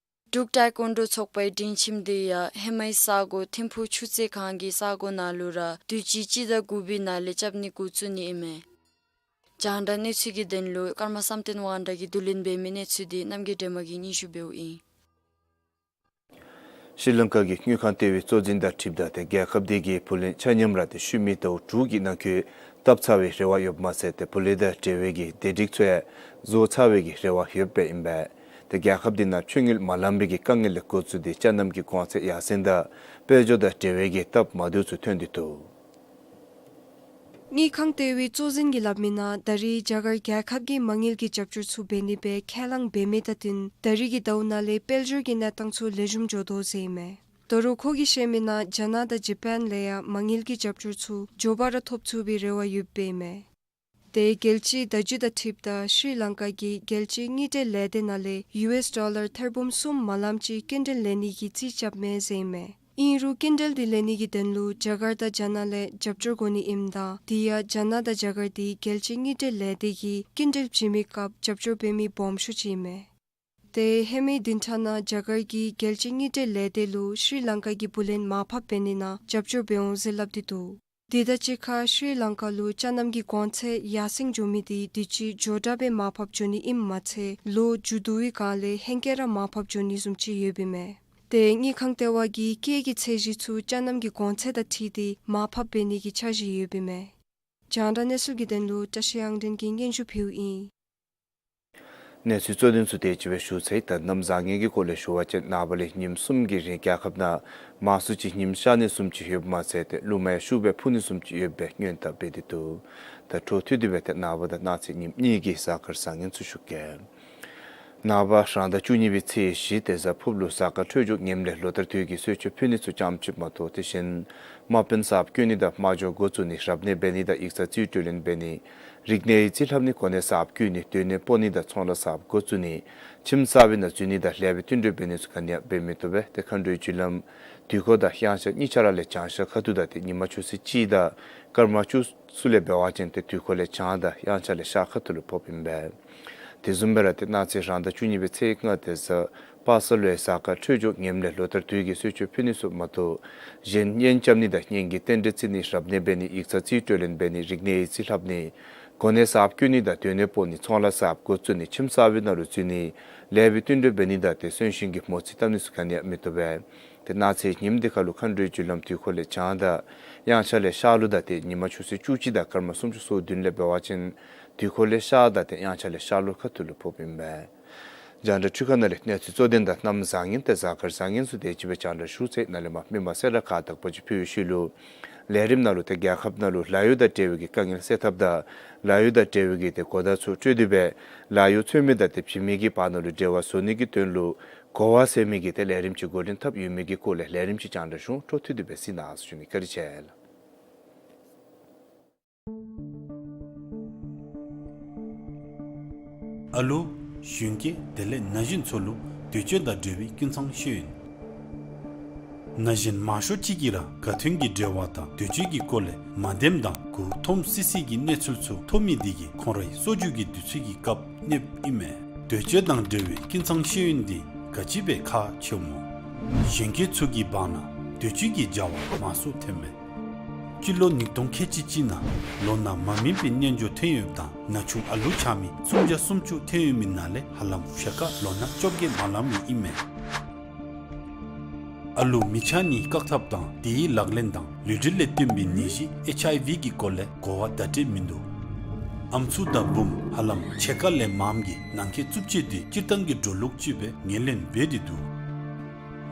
འབྲུག་ཏའི་ཀོན་ཌོ་ཚོགས་པའི་སྒྲིང་ཁྱིམ་དེ་ཡང་ཧེ་མའི་ས་གོ་ཐིམ་ཕུག་ཆུ་ཚོད་གང་གི་ས་གོ་ནང་ལུ་ར་དུས་ཅི་སྤྱི་ཟླ་དགུ་པའི་ནང་ལས་རྐྱབ་ནི་འགོ་བཙུགས་ནི་ཨིན་མས། རྒྱང་བསྒྲགས་གནས་ཚུལ་གྱི་དོན་ལུ་ཀརྨ་བསམ་གཏན་དབང་གྲགས་ཀྱིས་བསྡུ་ལེན་འབད་མི་གནས་ཚུལ་འདི་རྣམ་རྒྱལ་སྒྲོལ་མ་གིས་སྙན་ཞུ་འབདཝ་ཨིན། ཤྲི་ལང་ཀ་གི་དངུལ་ཁང་ལྟེ་བའི་གཙོ་འཛིན་དང་འཁྲིལཝ་ད་ཏེ་རྒྱལ་ཁབ་དེ་གིས་བུ་ལོན་ཆ་མཉམ་ར་ཏེ་ཤུལ་མའི་ཟླཝ་དྲུག་གི་ནང་འཁོད་བཏབ་ཚར་བའི་རེ་བ་ཡོདཔ་མ་ཚད་ཏེ་བུ་ལོན་དང་འབྲེལ་བའི་གི་བདེ་སྒྲིག་ཚུ་ཡང་བཟོ་ཚར་བའི་གི་རེ་བ་ཡོདཔ་ཨིན་པས། ཏེ་རྒྱལ་ཁབ་དེ་ནང་ཕྱི་དངུལ་མ་ལང་པའི་གི་དཀའ་ངལ་ལས་འགོ་བཙུགས་ཏེ་ཅ་རྣམ་གྱི་གོང་ཚད་ཡར་སེང་དང་དཔལ་འབྱོར་དང་འབྲེལ་བའི་གི་སྟབས་མ་བདེཝ་ཚུ་ཐོན་ཏེ་འདུག། དངུལ་ཁང་ལྟེ་བའི་གཙོ་འཛིན་གྱིས་སླབ་མི་ནང་ད་རེས་རྒྱ་གར་རྒྱལ་ཁབ་ཀྱིས་མ་དངུལ་གྱི་རྒྱབ་སྐྱོར་ཚུ་འབད་ནི་སྦེ་ཁས་བླངས་འབད་མི་དང་བསྟུན་ད་རེས་ཀྱི་ཟླཝ་ནང་ལས་དཔལ་འབྱོར་གྱི་གནས་སྟངས་ཚུ་ལེགས་ཤོམ་འགྱོ་དོ་ཟེར་ཨིན་མས། ད་རུང་ཁོ་གིས་བཤད་མི་ནང་རྒྱ་ནག་དང་ཇ་པཱན་ལས་ཡང་མ་དངུལ་གྱི་རྒྱབ་སྐྱོར་ཚུ་མགྱོགས་པ་ར་ཐོབ་ཚུགས་པའི་རེ་བ་ཡོདཔ་ཨིན་མས། དེ་རྒྱལ་སྤྱིའི་བརྡ་བརྒྱུད་དང་འཁྲིལཝ་ད་ཤྲི་ལང་ཀ་གིས་རྒྱལ་སྤྱིའི་དངུལ་འབྲེལ་ལས་སྡེ་ནང་ལས་ཡུ་ཨེས་ཌོ་ལར་ཐེར་འབུམ་གསུམ་མ་ལངམ་ཅིག་སྐྱིན་འགྲུལ་ལེན་ནི་གི་རྩིས་རྐྱབ་མས་ཟེར་ཨིན་མས། ཨིན་རུང་སྐྱིན་འགྲུལ་དེ་ལེན་ནི་གི་དོན་ལུ་རྒྱ་གར་དང་རྒྱ་ནག་ལས་རྒྱབ་སྐྱོར་དགོ་ནི་ཨིནམ་ད་དེ་ཡང་རྒྱ་ནག་དང་རྒྱ་གར་དེ་རྒྱལ་སྤྱིའི་དངུལ་འབྲེལ་ལས་སྡེ་གིས་སྐྱིན་འགྲུལ་བྱིན་མི་སྐབས་རྒྱབ་སྐྱོར་འབད་མི་སྦོམ་ཤོས་ཅིག་ཨིན་མས། དེ་ཧེ་མའི་བདུན་ཕྲག་ནང་རྒྱ་གར་གྱིས་རྒྱལ་སྤྱིའི་དངུལ་འབྲེལ་ལས་སྡེ་ལུ་ཤྲི་ལང་ཀ་གི་བུ་ལོན་མར་ཕབ་འབད་ནི་ནང་རྒྱབ་སྐྱོར་འབད་འོང་ཟེར་སླབ་སྟེ་འདུག། དེ་དང་གཅིག་ཁར་ཤྲི་ལང་ཀ་ལུ་ཅ་རྣམ་གྱི་གོང་ཚད་ཡར་སེང་འགྱོ་མི་དེ་དུས་ཅི་མགྱོགས་དྲགས་སྦེ་མར་ཕབ་འགྱོ་ནི་ཨིནམ་མ་ཚད་ལོ་མཇུག་བསྡུ་བའི་སྒང་ལས་ཧེང་སྐལ་ར་མར་ཕབ་འགྱོ་ནི་བཟུམ་ཅིག་ཡོདཔ་ཨིན་མས། དེ་དངུལ་ཁང་ལྟེ་བ་གིས་སྐྱེད་ཀྱི་ཚད་གཞི་ཚུ་ཅ་རྣམ་གྱི་གོང་ཚད་དང་འཁྲིལ་ཏེ་མར་ཕབ་འབད་ནི་གི་འཆར་གཞི་ཡོདཔ་ཨིན་མས། རྒྱང་བསྒྲགས་གནས་ཚུལ་གྱི་དོན་ལུ་བཀྲ་ཤིས་དབྱངས་སྒྲོན་གྱིས་སྙན་ཞུ་ཕུལཝ་ཨིན། གནས་ཚུལ་གཙོ་དོན་ཚུ་དེ་ཅིག་སྦེ་ཞུ་ཚར་ཡི། ད་གནམ་བཟང་ངན་གྱི་སྐོར་ལས་ཞུ་བ་ཅིན་ནངས་པ་ལས་ཉིནམ་གསུམ་གྱི་རིང་རྒྱལ་ཁབ་ནང་མང་སུ་ཅིག་ཉིམ་ཤར་ནི་བཟུམ་ཅིག་ཡོདཔ་མ་ཚད་ཏེ་རླུང་མ་ཡང་ཤུགས་སྦེ་འཕུ་ནི་བཟུམ་ཅིག་ཡོད་པའི་སྔོན་བརྡ་འབད་དེ་འདུག། ད་འཕྲོ་མཐུད་དེ་སྦེ་ཏེ་ནངས་པ་དང་གནངས་ཚེ་ཉིནམ་གཉིས་ཀྱི་གཟའ་སྐར་བཟང་ངན་ཚུ་ཞུ་གེ། ནངས་པ་རང་ཟླ་བཅུ་གཉིས་པའི་ཚེས་བཞི་ཏེ་གཟའ་ཕུར་ལུ་གཟའ་སྐར་འཕྲོད་སྦྱོར་ངནམ་ལས་ལོ་ལྟར་དུས་ཀྱི་གསོལ་མཆོད་ཕུལ་ནི་ཚུ་ཙམ་ཅིག་མ་གཏོགས་དེ་བཞིན་དམག་དཔོན་གསརཔ་བསྐོ་ནི་དང་དམག་སྦྱོར་འགོ་བཙུགས་ནི་རབ་གནས་འབད་ནི་དང་ཡིག་ཚང་རྩིས་སྤྲོད་ལེན་འབད་ནི་རིག་གནས་ཡིག་རྩིས་ལྷབ་ནི་གོ་གནས་གསརཔ་བསྐོ་ནི་སྡོད་གནས་སྤོ་ནི་དང་ཚོང་ལཱ་གསརཔ་འགོ་བཙུགས་ནི་ཁྱིམ་གསར་པའི་ནང་འཛུལ་ནི་དང་ལེགས་པའི་བསྟུན་གྲོས་འབད་ནི་ཚུ་ག་ནི་ཡང་འབད་མི་བཏུབ་པས། ཏེ་མཁའ་འགྲོའི་རྒྱུ་ལམ་དུས་འཁོར་དང་དབྱངས་འཆར་གཉིས་ཆ་ར་ལས་བྱང་ཤར་ཁ་ཐུག་དང་ཏེ་ཉིན་མ་ཆུ་ཚོད་གཅིག་དང་སྐར་མ་བཅུ་ཚུ་ལས་འབད་བ་ཅིན་ཏེ་དུས་འཁོར་ལས་བྱང་དང་དབྱངས་འཆར་ལས་ཤར་ཁ་ཐུག་ལུ་ཕོགཔ་ཨིན་པས། དེ་བཟུམ་སྦེ་ར་ཏེ་གནངས་ཚེ་རང་ཟླ་བཅུ་གཉིས་པའི་ཚེས་ལྔ་ཏེ་གཟའ་པ་སངས་ལུ་ཡང་གཟའ་སྐར་འཕྲོད་སྦྱོར་ངནམ་ལས་ལོ་ལྟར་དུས་ཀྱི་གསོལ་མཆོད་ཕུལ་ནི་ཚུ་མ་གཏོགས་གཞན་གཉེན་རྐྱབ་ནི་དང་གཉེན་གྱི་རྟེན་འབྲེལ་བརྩི་ནི་རབ་གནས་འབད་ནི་ཡིག་ཚང་རྩིས་སྤྲོད་ལེན་འབད་ནི་རིག་གནས་ཡིག་རྩིས་ལྷབ་ནི་གོ་གནས་གསརཔ་བསྐོ་ནི་དང་སྡོད་གནས་སྤོ་ནི་ཚོང་ལཱ་གསརཔ་འགོ་བཙུགས་ནི་ཁྱིམ་གསར་པའི་ནང་ལུ་འཛུལ་ནི་ལེགས་པའི་བསྟུན་གྲོས་འབད་ནི་དང་ཏེ་གསོན་གཤིན་གྱི་མོ་རྩིས་བཏབ་ནི་ཚུ་ག་ནི་ཡང་མི་བཏུབ་པས། ཏེ་གནངས་ཚེ་ཉིནམ་དེ་ཁར་ལུ་མཁའ་འགྲོའི་རྒྱུ་ལམ་དུས་འཁོར་ལས་བྱང་དང་དབྱངས་འཆར་ལས་ཤར་ལུ་དང་ཏེ་ཉིན་མ་ཆུ་ཚོད་བཅུ་གཅིག་དང་སྐར་མ་སུམ་ཅུ་སོ་བདུན་ལས་འབད་བ་ཅིན་དུས་འཁོར་ལས་ཤར་དང་ཏེ་དབྱངས་འཆར་ལས་ཤར་ལྷོ་ཁ་ཐུག་ལུ་ཕོགཔ་ཨིན་པས། རྒྱང་བསྒྲགས་འཕྲུལ་ཁང་ནང་ལས་གནས་ཚུལ་གཙོ་དོན་དང་གནམ་བཟང་ངན་ཏེ་གཟའ་སྐར་བཟང་ངན་ཚུ་དེ་ཅིག་སྦེ་རྒྱང་བསྒྲགས་ཞུ་ཚར་ཡི། ནཱ་ལས་མར་མི་མང་གསལ་བསྒྲགས་ཁག་དག་པ་ཅིག་ཕུལ་བའི་ཤུལ་ལུ་ལས་རིམ་ནང་ལུ་ཏེ་རྒྱལ་ཁབ་ནང་ལུ་ལཱ་གཡོག་དང་འབྲེལ་བའི་གི་དཀའ་ངལ་སེལ་ཐབས་དང་ལཱ་གཡོག་དང་འབྲེལ་བའི་གི་ཏེ་གོ་བརྡ་ཚུ་སྤྲོད་དེ་སྦེ་ལཱ་གཡོག་འཚོལ་མི་དང་ཏེ་བྱིན་མི་གི་བར་ན་ལུ་འབྲེལ་བ་བཟོ་ནི་གི་དོན་ལུ་གོ་བ་ཟེར་མི་གི་ཏེ་ལས་རིམ་ཅིག་འགོ་འདྲེན་འཐབ་ཡོད་མི་གི་སྐོར་ལས་ལས་རིམ་ཅིག་རྒྱང་བསྒྲགས་ཞུ་འོང་། འཕྲོ་མཐུད་དེ་སྦེ་གཟིགས་གནང་ཟེར་ཞུ་ནི། བཀའ་དྲིན་ཆེ་ལགས། ཨ་ལུ་གཞོན་སྐྱེས་དེ་ལས་ན་གཞོན་ཚུ་ལུ་འདོད་སྤྱོད་དང་འབྲེལ་བའི་ཀུན་ཚང་ཤེས་ཡོན། ན་གཞོན་མང་ཤོས་ཅིག་གིས་ར་དགའ་སྟོན་གྱི་འབྲེལ་བ་དང་འདོད་སྤྱོད་ཀྱི་སྐོར་ལས་མ་བདེནམ་དང་མགུ་འཐོམ་སི་སི་གི་གནས་ཚུལ་ཚུ་ཐོབ་མི་དེ་གིས་ཁོང་རའི་གསོ་རྒྱུ་གི་དུས་ཚོད་ཀྱི་སྐབས་གནོདཔ་ཨིན་མས། འདོད་སྤྱོད་དང་འབྲེལ་བའི་ཀུན་ཚང་ཤེས་ཡོན་འདི་ག་ཅི་སྦེ་ཁག་ཆེཝ་སྨོ། གཞོན་སྐྱེས་ཚུ་གི་བར་ན་འདོད་སྤྱོད་ཀྱི་བྱ་བ་མང་སུ་ཐོན་མས། སྤྱི་ལོ་ཉིས་སྟོང་ཁལ་གཅིག་གཅིག་ནང་ལོ་ན་མ་སྨིན་པའི་རྣལ་འབྱོར་ཐོན་ཡོདཔ་དང་ན་ཆུང་ཨ་ལུ་ཆགས་མི་སུམ་བརྒྱ་སུམ་ཅུ་ཐོན་ཡོད་མི་ནང་ལས་ཧ་ལམ་ཕྱེད་ཀ་ལོ་ན་བཅོ་བརྒྱད་མ་ལང་མི་ཨིན་མས། ཨ་ལུ་མི་ཆགས་ནིའི་བཀག་ཐབས་དང་དེའི་ལག་ལེན་དང་ལུས་འབྲེལ་ལས་བརྟེན་པའི་ནད་གཞི་ཨེཆ་ཨའི་ཝི་གི་སྐོར་ལས་གོ་བ་བརྡ་སྤྲོད་མིན་འདུག། ཨམ་སྲུ་དང་བུམོ་ཧ་ལམ་ཕྱེད་ཀ་ལས་མངམ་གིས་ནང་འཁོད་རྩུབ་སྤྱོད་དེ་སྤྱིར་བཏང་གི་འགྲོ་ལུགས་ཅིག་སྦེ་ངོས་ལེན་འབད་དེ་འདུག།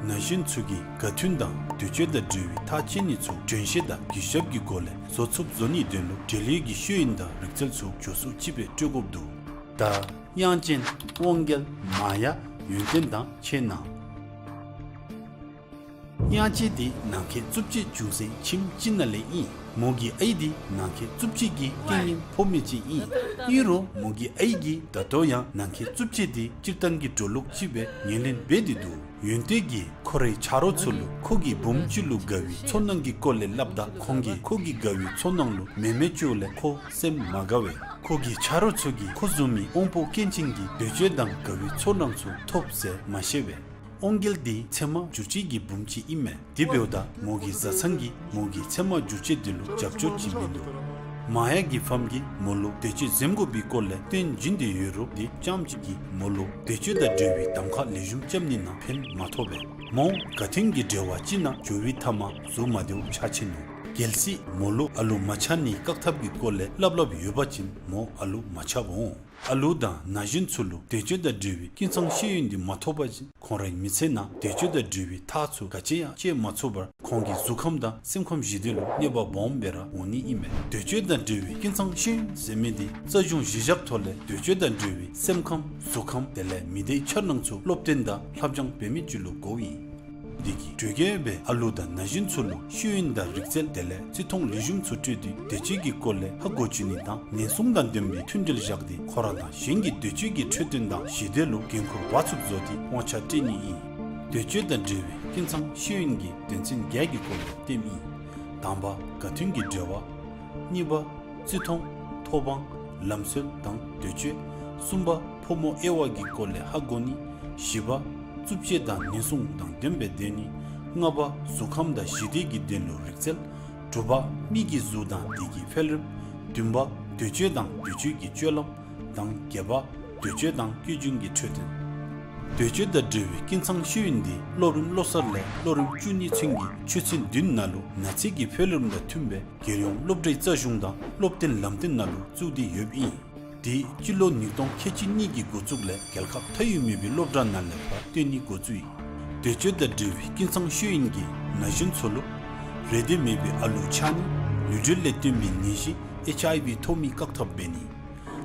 ན་གཞོན་ཚུ་གིས་དགའ་སྟོན་དང་འདོད་སྤྱོད་དང་འབྲེལ་བའི་ཐག་བཅད་ནི་ཚུ་བརྗོད་གཞི་དང་གུས་ཞབས་ཀྱི་སྒོ་ལས་བཟོ་ཚུགསཔ་བཟོ་ནིའི་དོན་ལུ་འབྲེལ་ཡོད་ཀྱི་ཤེས་ཡོན་དང་རིག་རྩལ་ཚུ་མགྱོགས་སུ་ཅིག་སྦེ་སྤྲོད་དགོཔ་འདུག། ད་དབྱངས་ཅན་དབང་རྒྱལ་མ་ཡ་ཡོན་ཏན་དང་ཆེ་གནང་། དབྱངས་ཅན་དེ་ནམ་མཁའི་གཙུག་ཕུད་འབྱུང་གནས་ཁྱིམ་ཅིག་ནང་ལས་ཨིན། མོ་གི་ཨའི་དེ་ནམ་མཁའི་གཙུག་ཕུད་ཀྱི་རྐྱེན་ངན་ཕོ་མོ་ཅིག་ཨིན། ཨིན་རུང་མོ་གི་ཨའི་གིས་ད་ལྟོ་ཡང་ནམ་མཁའི་གཙུག་ཕུད་དེ་སྤྱིར་བཏང་གི་འགྲོ་ལུགས་ཅིག་སྦེ་ངོས་ལེན་འབད་དེ་འདུག། ཡོན་ཏན་གྱིས་ཁོ་རའི་ཆ་རོགས་ཚུ་ལུ་ཁོ་གི་བུམོ་ཅིག་ལུ་དགའ་བའི་ཚོར་སྣང་གི་སྐོར་ལས་སླབ་ད་ཁོང་གིས་ཁོ་གི་དགའ་བའི་ཚོར་སྣང་ལུ་མེད་མི་ཅིག་ལས་ཁོ་སེམས་མ་དགའ་བས། ཁོ་གི་ཆ་རོགས་ཚུ་གིས་ཁོ་བཟུམ་མའི་དབང་པོ་སྐྱོན་ཅན་གྱི་འདོད་སྤྱོད་དང་དགའ་བའི་ཚོར་སྣང་ཚུ་ཐོབ་ཟེར་མ་ཤེས་པས། དབང་རྒྱལ་དེ་ཚད་མ་འགྱུར་བཅོས་ཀྱི་བུམོ་ཅིག་ཨིན་མས། དེ་འབདཝ་ད་མོ་གི་བཟའ་ཚང་གིས་མོ་གི་ཚད་མ་འགྱུར་བཅོས་དེ་ལུ་རྒྱབ་སྐྱོར་བྱིན་མི་འདུག། མ་ཡ་གི་ཕམ་གིས་མོ་ལུ་འདོད་སྤྱོད་འཛེམ་དགོ་པའི་སྐོར་ལས་སྟོན་བྱིན་དེ་ཡོད་རུང་དེ་ཙམ་ཅིག་གིས་མོ་ལུ་འདོད་སྤྱོད་དང་འབྲེལ་བའི་གདམ་ཁ་ལེགས་ཤོམ་རྐྱབ་ནི་ནང་ཕན་མ་ཐོགས་པས། མོ་ག་དོན་གྱི་འབྲེལ་བ་ཅིག་ནང་འགྱོ་བའི་མཐའ་མ་གཟུགས་མ་བདེཝ་ཆགས་ཆི་ནུག། གལ་སྲིད་མོ་ལུ་ཨ་ལུ་མ་ཆགས་ནིའི་བཀག་ཐབས་ཀྱི་སྐོར་ལས་སླབ་སླབ་ཡོད་པ་ཅིན་མོ་ཨ་ལུ་མ་ཆགསཔ་འོང་། ཨ་ལུ་དང་ན་གཞོན་ཚུ་ལུ་འདོད་སྤྱོད་དང་འབྲེལ་བའི་ཀུན་ཚང་ཤེས་ཡོན་དེ་མ་ཐོབ་པ་ཅིན་ཁོང་རའི་མི་ཚེ་ནང་འདོད་སྤྱོད་དང་འབྲེལ་བའི་ཐག་ཚུ་ག་ཅི་ཡང་བཅད་མ་ཚུགས་པར་ཁོང་གི་གཟུགས་ཁམས་དང་སེམས་ཁམས་ཞི་བདེ་ལུ་གནོད་པ་སྦོམ་སྦེ་ར་འོང་ནི་ཨིན་མས། འདོད་སྤྱོད་དང་འབྲེལ་བའི་ཀུན་ཚང་ཤེས་ཡོན་ཟེར་མི་དེ་རྩ་གཞུང་གཞི་བཞག་ཐོག་ལས་འདོད་སྤྱོད་དང་འབྲེལ་བའི་སེམས་ཁམས་གཟུགས་ཁམས་དེ་ལས་མི་སྡེའི་འཆར་སྣང་ཚུ་སློབ་སྟོན་དང་ལྷབ་སྦྱང་འབད་མི་ཅིག་ལུ་དགོཔ་ཨིན། དེ་གིས་གྲོས་འགོ་སྦེ་ཨ་ལུ་དང་ན་གཞོན་ཚུ་ལུ་ཤེས་ཡོན་དང་རིག་རྩལ་དེ་ལས་བརྩི་མཐོང་ལེགས་ཤོམ་ཚུ་སྤྲོད་དེ་འདོད་སྤྱོད་ཀྱི་སྐོར་ལས་ཧ་གོ་བཅུག་ནི་དང་ནན་སྲུང་དང་ལྡན་པའི་མཐུན་འབྲེལ་བཞག་སྟེ་ཁོ་ར་དང་གཞན་གྱི་འདོད་སྤྱོད་ཀྱི་འཕྲོད་བསྟེན་དང་ཞི་བདེ་ལུ་འགན་ཁུར་བ་ཚུགསཔ་བཟོ་སྟེ་དབང་ཆ་སྤྲོད་ནི་ཨིན། འདོད་སྤྱོད་དང་འབྲེལ་བའི་ཀུན་ཚང་ཤེས་ཡོན་གྱི་དོན་ཚན་བརྒྱད་ཀྱི་སྐོར་ལས་སྟོནམ་ཨིན། དང་པ་ག་དོན་གྱི་འབྲེལ་བ། གཉིས་པ་བརྩི་མཐོང་། ཐོབ་དབང་། ལམ་སྲོལ་དང་འདོད་སྤྱོད། གསུམ་པ་ཕོ་མོ་དབྱེ་བ་གི་སྐོར་ལས་ཧ་གོ་ནི། བཞི་པ་རྩུབ་སྤྱོད་དང་ནན་སྲུང་དང་ལྡན་པའི་སྡོད་ནི། ལྔ་པ་གཟུགས་ཁམས་དང་ཞི་བདེ་གི་དོན་ལུ་རིག་རྩལ། དྲུག་པ་མི་གི་གཟུགས་དང་དེ་གི་འཕེལ་རིམ། བདུན་པ་འདོད་སྤྱོད་དང་འདོད་སྤྱོད་ཀྱི་སྤྱོད་ལམ། དང་བརྒྱད་པ་འདོད་སྤྱོད་དང་སྐྱོན་བརྗོད་ཀྱི་འཕྲོད་བསྟེན། འདོད་སྤྱོད་དང་འབྲེལ་བའི་ཀུན་ཚང་ཤེས་ཡོན་དེ་སློབ་རིམ་སློབ་གསར་ལས་སློབ་རིམ་བཅུ་གཉིས་ཚུན་གྱི་ཆོས་ཚན་བདུན་ནང་ལུ་ན་ཚོད་ཀྱི་འཕེལ་རིམ་དང་མཐུན་པའི་རྒྱལ་ཡོངས་སློབ་གྲྭའི་རྩ་གཞུང་དང་སློབ་སྟོན་ལམ་སྟོན་ནང་ལུ་བཙུགས་ཏེ་ཡོདཔ་ཨིན། དེ་སྤྱི་ལོ་ཉིས་སྟོང་ཁལ་གཅིག་གཉིས་ཀྱི་འགོ་བཙུགས་ལས་རྒྱལ་ཁབ་མཐའ་དབུས་མེད་པའི་སློབ་གྲྭ་ནང་ལས་ཕར་སྟོན་ནི་འགོ་བཙུགས་ཡི། འདོད་སྤྱོད་དང་འབྲེལ་བའི་ཀུན་ཚང་ཤེས་ཡོན་གྱིས་ན་གཞོན་ཚུ་ལུ་རེ་འདོད་མེད་པའི་ཨ་ལུ་ཆགས་ནི། ལུས་འབྲེལ་ལས་བརྟེན་པའི་ནད་གཞི་ཨེཆ་ཨའི་ཝི་ཐོབ་མི་བཀག་ཐབས་འབད་ནི།